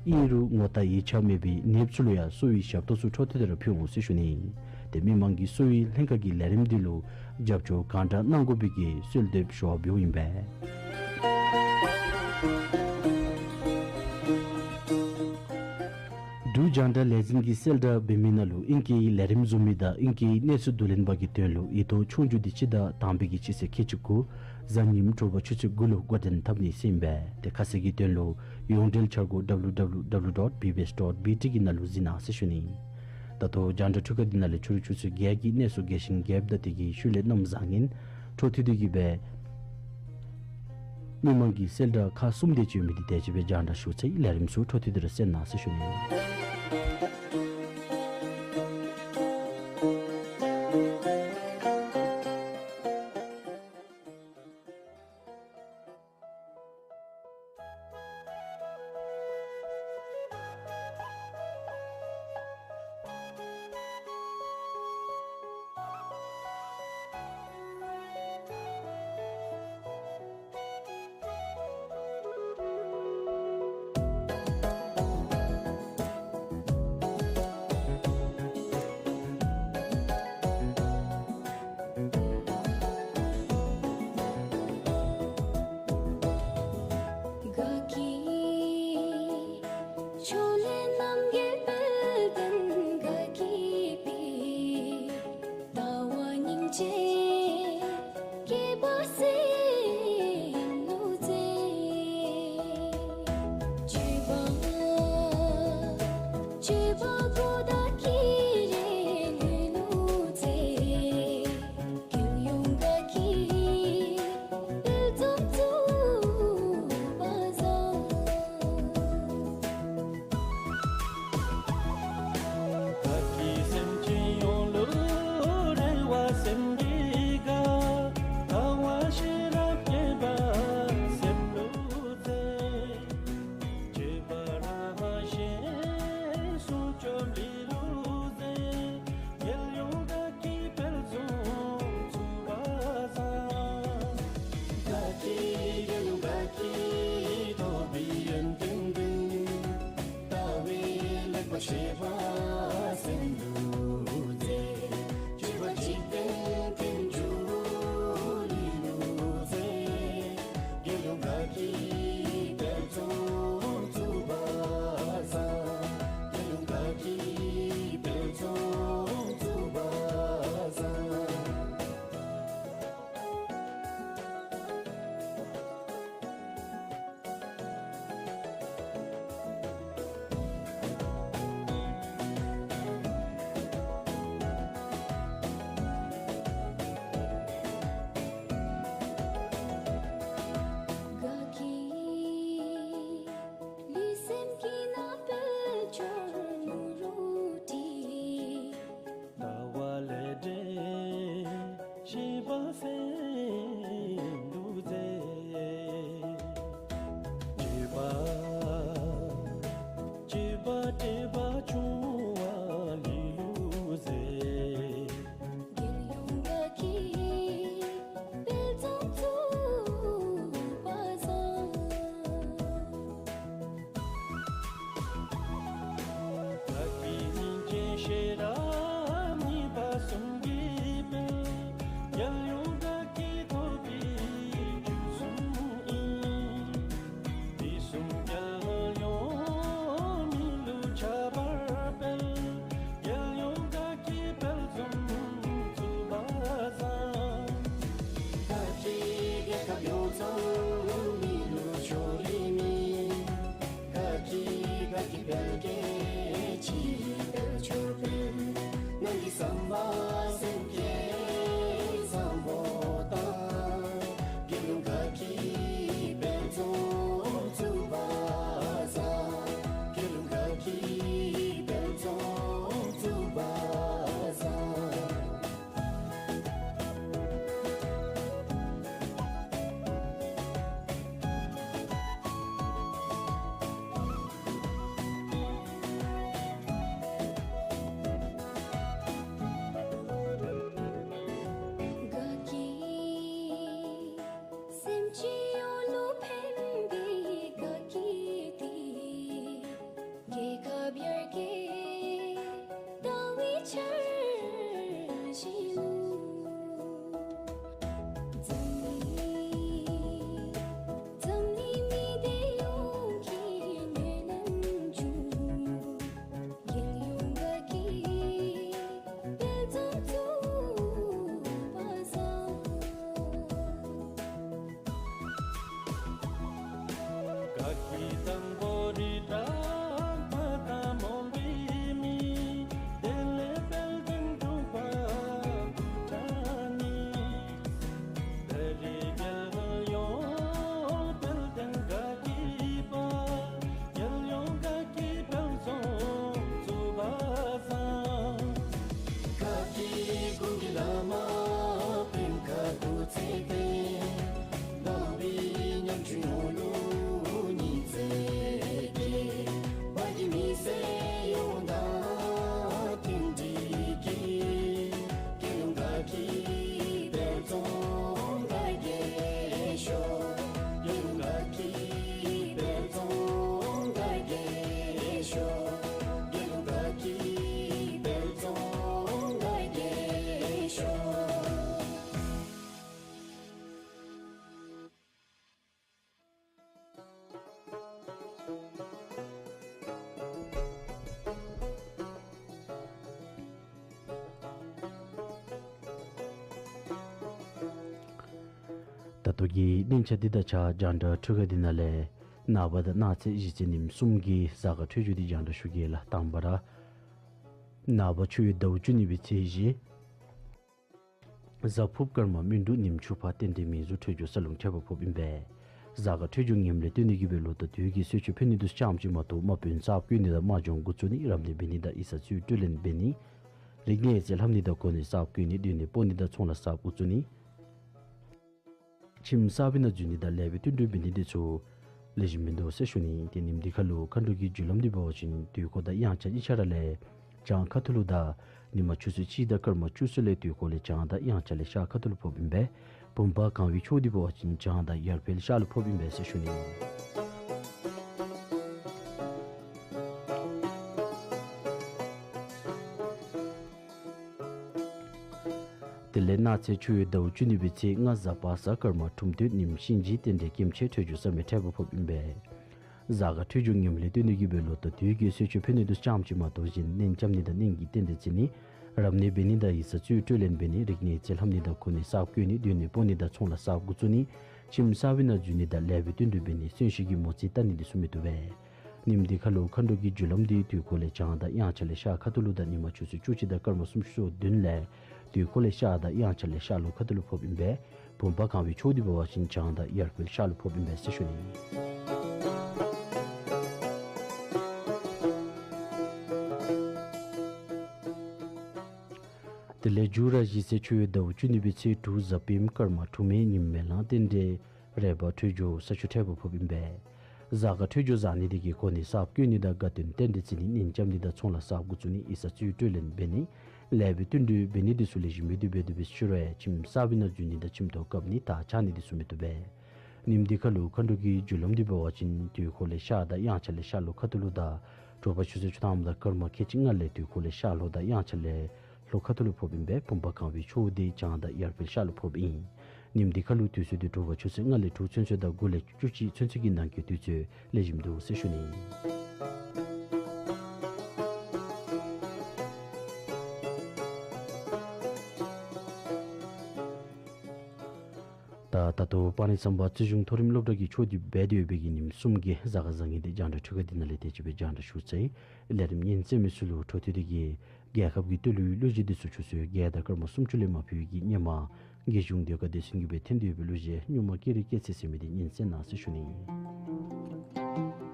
ཨིན་རུང་ངོ་རྟགས་ཡིག་ཆ་མེད་པའི་ནདཔ་ཚུ་ལུ་ཡང་གསོ་བའི་ཞབས་ཏོག་ཚུ་འཕྲོ་མཐུད་དེ་ར་ཕུལ་འོང་ཟེར་ཞུ་ནི། ཏེ་མི་མང་གི་གསོ་བའི་ལྷན་ཁག་གི་ལས་རིམ་འདི་ལུ་རྒྱབ་སྐྱོར་གང་དྲག་གནང་དགོ་པའི་གི་གསོལ་འདེབས་ཞུ་བ་འབདཝ་ཨིན་པས། འབྲུག་རྒྱང་བསྒྲགས་ལས་འཛིན་གྱི་གསལ་བསྒྲགས་འབད་མི་ནང་ལུ་ཨིང་སྐད་ལས་རིམ་བཟོ་མི་དང་ཨིང་སྐད་གནས་ཚུལ་བསྡུ་ལེན་པ་གི་དོན་ལུ་ཡིག་ཐོག་ཆོས་རྒྱུགས་འདི་སྤྱི་ཟླ་དང་པའི་གི་སྤྱི་ཚེས་ཁལ་གཅིག་དགུ་གཟའ་ཉིམ་དྲོ་པ་ཆུ་ཚོད་དགུ་ལུ་འགོ་འདྲེན་འཐབ་ནི་ཟེར་ཨིན་པས། ཏེ་ཁ་གསལ་གྱི་དོན་ལུ་ཡོངས་འབྲེལ་འཆར་སྒོ་W W W dot B B S dot B T གི་ནང་ལུ་གཟིགས་གནང་ཟེར་ཞུ་ནི། ད་ལྟོ་རྒྱང་བསྒྲགས་འཕྲུལ་ཁང་འདི་ནང་ལས་ཕྱི་རུ་ཆུ་ཚོད་བརྒྱད་ཀྱི་གནས་ཚུལ་རྒྱས་ཤིང་རྒྱསཔ་ད་དེ་གི་ཤུལ་ལས་གནམ་བཟང་ངན་འཕྲོ་མཐུད་དེ་གི་སྦེ་མི་མང་གི་གསལ་བསྒྲགས་ཁག་གསུམ་དེ་ཅིག་ཡོད་མི་འདི་དེ་ཅིག་སྦེ་རྒྱང་བསྒྲགས་ཞུ་ཚར་ཡི། ལས་རིམ་ཚུ་འཕྲོ་མཐུད་དེ་ར་གསན་གནང་ཟེར་ཞུ་ནི། དགའ་སྐྱིད་ཕྱོགས་ལས་རྣམ་རྒྱལ་དཔལ་ལྡན་དགའ་སྐྱིད་པའི་ཟླ་བ་སྙིང་རྗེ་སྐྱེས་པ་སེམས་ལུ་མཛེས། སྤྱོད་པ་སྤྱོད་པ་གོ་བརྡ་ཀྱི་རེ་ལུས་ལུ་མཛེས། རྒྱལ་ཡོངས་དགའ་སྐྱིད་དཔལ་འཛོམས་གཙུག་པ་བཟང་། དགའ་སྐྱིད་སེམས་ཅན་ཡོངས་ལུ་རེ་བ་སེམས་ཀྱི་དགའ། དགའ་བ་ཤེས་རབ་སྐྱེས་པ་སེམས་ལུ་མཛེས། སྤྱོད་པ་རང་གཞན་སྲུང་སྐྱོབ་ལུས་ལུ་མཛེས། རྒྱལ་ཡོངས་དགའ་སྐྱིད་དཔལ་འཛོམས་གཙུག་པ་བཟང་། དགའ་སྐྱིད་རྒྱལ་ཡོངས་དགའ་སྐྱིད་ཐོབ་པའི་ཡོན་ཏན་ལྡན། ལྟ་བའི་ལེགས་པར་ཤེས་པ་སེམས་ལུ་མཛེས། སྤྱོད་པ་འཇིག་རྟེན་ཀུན་འགྱུར་ལུས་ལུ་མཛེས། རྒྱལ་ཡོངས་དགའ་སྐྱིད་དཔལ་འཛོམས་གཙུག་པ་བཟང་། རྒྱལ་ཡོངས་དགའ་སྐྱིད་དཔལ་འཛོམས་གཙུག་པ་བཟང་། དགའ་སྐྱིད་ལུས་སེམས་ཀྱི་ནང་དཔལ་འབྱོར་ནོར་བུ་འདི། ལྟ་བ་ལེགས་འདྲེས་ཤེས་པ་སེམས་ལུ་མཛེས། སྤྱོད་པ་སྤྱོད་པ་སྤྲོས་པ་ཆུང་བ་ལུས་ལུ་མཛེས། རྒྱལ་ཡོངས་དགའ་སྐྱིད་དཔལ་འཛོམས་གཙུག་པ་བཟང་། དགའ་སྐྱིད་སྙིང་རྗེ་ཤེས་རབ་གཉིས་པ་གསུམ་གྱི་དཔལ། རྒྱལ་ཡོངས་དགའ་སྐྱིད་ཐོབ་པའི་རྒྱུ་གསུམ་ཨིན། དུས་གསུམ་རྒྱལ་ཡོངས་མི་ལུས་ཁྱད་པར་འཕེལ། རྒྱལ་ཡོངས་དགའ་སྐྱིད་དཔལ་འཛོམས་གཙུག་པ་བཟང་། དགའ་སྐྱིད་རྒྱལ་ཁབ་ཡོངས་རྫོགས་མི་ལུས་ཕྱོགས་རིས་མེད། དགའ་སྐྱིད་དགའ་སྐྱིད་དཔལ་སྐྱེད་ཅིག་དཔལ་འབྱོར་འཕེལ། ནང་གི་བསམ་པ་སེམས་བསྐྱེད་བཟང་པོ་དང་། རྒྱལ་ཡོངས་དགའ་སྐྱིད་དཔལ་འཛོམས་གཙུག་པ་བཟང་། རྒྱལ་ཡོངས་དགའ་སྐྱིད་དཔལ་འཛོམས་གཙུག་པ་བཟང་། ད་ལྟོ་གི་གནས་ཆ་འདི་དང་ཆ་རྒྱང་བསྒྲགས་འཕྲུལ་ཁང་འདི་ནང་ལས་ནངས་པ་དང་གནངས་ཚེ་གཞེས་ཚེས་ཉིནམ་གསུམ་གྱི་གཟའ་སྐར་འཕྲོད་སྦྱོར་འདི་རྒྱང་བསྒྲགས་ཞུ་གེ་ལགས། དང་པ་ར་ནངས་པ་ཆུ་ཡོས་ཟླཝ་བཅུ་གཉིས་པའི་ཚེས་བཞི། གཟའ་ཕུརཔ་སྐར་མ་སྨིན་དྲུག་ཉིནམ་ཆུ་ཕག་རྟེན་འབྲེལ་མིང་གཟུགས་འཕྲོད་སྦྱོར་ས་ལུང་འཕྲད་པ་ཕོགཔ་ཨིན་པས། གཟའ་སྐར་འཕྲོད་སྦྱོར་ངནམ་ལས་བརྟེན་ཏེ་གིས་སྦེ་ལོ་དང་དུས་ཀྱི་གསོལ་མཆོད་ཕུལ་ནི་འདི་ཙམ་ཅིག་མ་གཏོགས་དམག་དཔོན་གསརཔ་བསྐོ་ནི་དང་དམག་སྦྱོང་འགོ་བཙུགས་ནི། རབ་གནས་འབད་ནི་དང་ཡིག་ཚང་རྩིས་སྤྲོད་ལེན་འབད་ནི། རིག་གནས་རྩིས་ལྷབ་ནི་དང་གོ་གནས་གསརཔ་བསྐོ་ནི། སྡོད་གནས་སྤོ་ནི་དང་ཚོང་ལཱ་གསརཔ་འགོ་བཙུགས་ནི། ཁྱིམ་གསར་པའི་ནང་འཛུལ་ནི་དང་ལེགས་པའི་བསྟུན་གྲོས་འབད་ནི་འདི་ཚུ་ལེགས་ཤོམ་མིན་འདུག་ཟེར་ཞུ་ནི། ཏེ་ཉིནམ་འདི་ཁ་ལུ་མཁའ་འགྲོ་གི་རྒྱུ་ལམ་འདི་འབད་བ་ཅིན་དུས་འཁོར་དང་དབྱངས་འཆར་གཉིས་ཆ་ར་ལས་བྱང་ཁ་ཐུག་ལུ་དང་ཉིན་མ་ཆུ་ཚོད་གཅིག་དང་སྐར་མ་བཅུ་ཚུན་ལས་དུས་འཁོར་ལས་བྱང་དང་དབྱངས་འཆར་ལས་ཤར་ཁ་ཐུག་ལུ་ཕོགཔ་ཨིན་པས། བུམ་པ་གང་བའི་ཕྱོགས་འདི་འབད་བ་ཅིན་བྱང་དང་ཡར་འཕེལ་ཤར་ལུ་ཕོགཔ་ཨིན་པས་ཟེར་ཞུ་ནི། དེ་ལས་གནངས་ཚེ་ཆུ་ཡོས་ཟླཝ་བཅུ་གཉིས་པའི་ཚེས་ལྔ་གཟའ་པ་སངས་སྐར་མ་འཁྲུངས་སྟོད་ཉིནམ་གཤིན་རྗེའི་རྟེན་འབྲེལ་སྐྱེ་མཆེད་འཕྲོད་སྦྱོར་ས་མེད་འཕྲད་པ་ཕོགཔ་ཨིན་པས། གཟའ་སྐར་འཕྲོད་སྦྱོར་ངནམ་ལས་བརྟེན་ཏེ་གིས་སྦེ་ལོ་དང་དུས་ཀྱི་གསོལ་མཆོད་ཕུལ་ནི་འདི་ཙམ་ཅིག་མ་གཏོགས་གཞན་གནོད་འཇམ་ནི་དང་གནོད་ཀྱི་རྟེན་འབྲེལ་བརྩི་ནི། རབ་གནས་འབད་ནི་དང་ཡིག་ཚང་རྩིས་སྤྲོད་ལེན་འབད་ནི། རིག་གནས་རྩིས་ལྷབ་ནི་དང་གོ་གནས་གསརཔ་བསྐོ་ནི། སྡོད་གནས་སྤོ་ནི་དང་ཚོང་ལཱ་གསརཔ་འགོ་བཙུགས་ནི། ཁྱིམ་གསར་པའི་ནང་འཛུལ་ནི་དང་ལེགས་པའི་བསྟུན་གྲོས་འབད་ནི། གསོན་གཤིན་གྱི་མོ་རྩིས་བལྟ་ནི་འདི་ཚུ་མི་བཏུབ་པས། ཉིནམ་འདི་ཁ་ལུ་མཁའ་འགྲོ་གི་རྒྱུ་ལམ་འདི་དུས་འཁོར་ལས་བྱང་དང་དབྱངས་འཆར་ལས་ཤར་ཁ་ཐུག་ལུ་དང་ཉིན་མ་ཆུ་ཚོད་བཅུ་གཅིག་དང་སྐར་མ་སུམ་ཅུ་སོ་བདུན་ལས་དུས་འཁོར་ལས་ཤར་དང་དབྱངས་འཆར་ལས་ཤར་ལྷོ་ཁ་ཐུག་ལུ་ཕོགཔ་ཨིན་པས། བུམ་པ་གང་བའི་ཕྱོགས་འདི་འབད་བ་ཅིན་བྱང་དང་ཡར་འཕེལ་ཤར་ལུ་ཕོགཔ་ཨིན་པས་ཟེར་ཞུ་ནི། དེ་ལས་མཇུག་ར་གཞེས་ཚེས་ཆུ་ཡོས་ཟླཝ་བཅུ་གཉིས་པའི་ཚེས་དྲུག་གཟའ་སྤེནམ་སྐར་མ་འཁྲུངས་མེ་ཉིནམ་མེ་གླང་རྟེན་འབྲེལ་རེས་འབབ་འཕྲོད་སྦྱོར་ས་ཆུ་འཕྲད་པ་ཕོགཔ་ཨིན་པས། གཟའ་སྐར་འཕྲོད་སྦྱོར་བཟང་ནི་འདི་གིས་གོ་གནས་གསརཔ་བསྐོ་ནི་དང་དགའ་སྟོན་རྟེན་འབྲེལ་བརྩི་ནི། གནོད་འཇམ་ནི་དང་ཚོང་ལཱ་གསརཔ་འགོ་བཙུགས་ནི། ཡིག་ཚང་རྩིས་སྤྲོད་ལེན་འབད་ནི། ལེགས་པའི་བསྟུན་གྲོས་འབད་ནི་འདི་ཚུ་ལེགས་ཤོམ་མིན་འདུག། འབད་དེ་འབད་ཤུལ་ར་ཁྱིམ་གསར་པའི་ནང་འཛུལ་ནི་དང་ཁྱིམ་ཐོག་བཀབ་ནི་དར་འཕྱར་ནི་འདི་ཚུ་མི་བཏུབ་པས། ཉིནམ་འདི་ཁ་ལུ་མཁའ་འགྲོ་གི་རྒྱུ་ལམ་འདི་འབད་བ་ཅིན་དུས་འཁོར་ལས་ཤར་དང་དབྱངས་འཆར་ལས་ཤར་ལྷོ་ཁ་ཐུག་ལུ་དང་དྲོ་པ་ཆུ་ཚོད་བཅུ་ཐམ་དང་སྐར་མ་ཁལ་གཅིག་ལྔ་ལས་དུས་འཁོར་ལས་ཤར་ལྷོ་དང་དབྱངས་འཆར་ལས་ལྷོ་ཁ་ཐུག་ལུ་ཕོགཔ་ཨིན་པས། བུམ་པ་གང་བའི་ཕྱོགས་འདི་བྱང་དང་ཡར་འཕེལ་ཤར་ལུ་ཕོགཔ་ཨིན། ཉིནམ་འདི་ཁ་ལུ་དུས་ཚོད་འདི་དྲོ་པ་ཆུ་ཚོད་ལྔ་ལས་དྲུག་ཚུན་ཚོད་དང་དགུ་ལས་བཅུ་གཅིག་ཚུན་ཚོད་ཀྱི་ནང་འཁོད་དུས་ཚོད་ལེགས་ཤོམ་འདུག་ཟེར་ཞུ་ནི། ད་ད་ལྟོ་པ་ཎི་བསམ་པ་རྩིས་གཞུང་མཐོ་རིམ་སློབ་གྲྭ་གི་ཕྱོགས་བསྡུས་འབད་དེ་ཡོད་པའི་གི་ཉིནམ་གསུམ་གྱི་གཟའ་སྐར་བཟང་ངན་འདི་རྒྱང་བསྒྲགས་འཕྲུལ་ཁང་འདི་ནང་ལས་དེ་ཅིག་སྦེ་རྒྱང་བསྒྲགས་ཞུ་ཚར་ཡི། ལས་རིམ་ཉན་གསན་མི་ཚུ་ལུ་འཕྲོ་མཐུད་དེ་གིས་རྒྱལ་ཁབ་ཀྱི་བསྟོད་གླུའི་གླུ་གཞས་འདི་ཚུ་ཆུ་ཚོད་བརྒྱད་དང་སྐར་མ་སུམ་ཅུ་ལས་མ་འཕུལ་བའི་གི་སྔོན་མ་རྒྱལ་གཞུང་ཟློས་གར་སྡེ་ཚན་གྱིས་སྦེ་འཐེན་ཏེ་ཡོད་པའི་གླུ་གཞས་སྨྱུག་མ་སྐད་རིགས་སྐྱེད་ཚལ་ཟེར་མི་འདི་ཉན་གསན་གནང་ཟེར་ཞུ་ནི།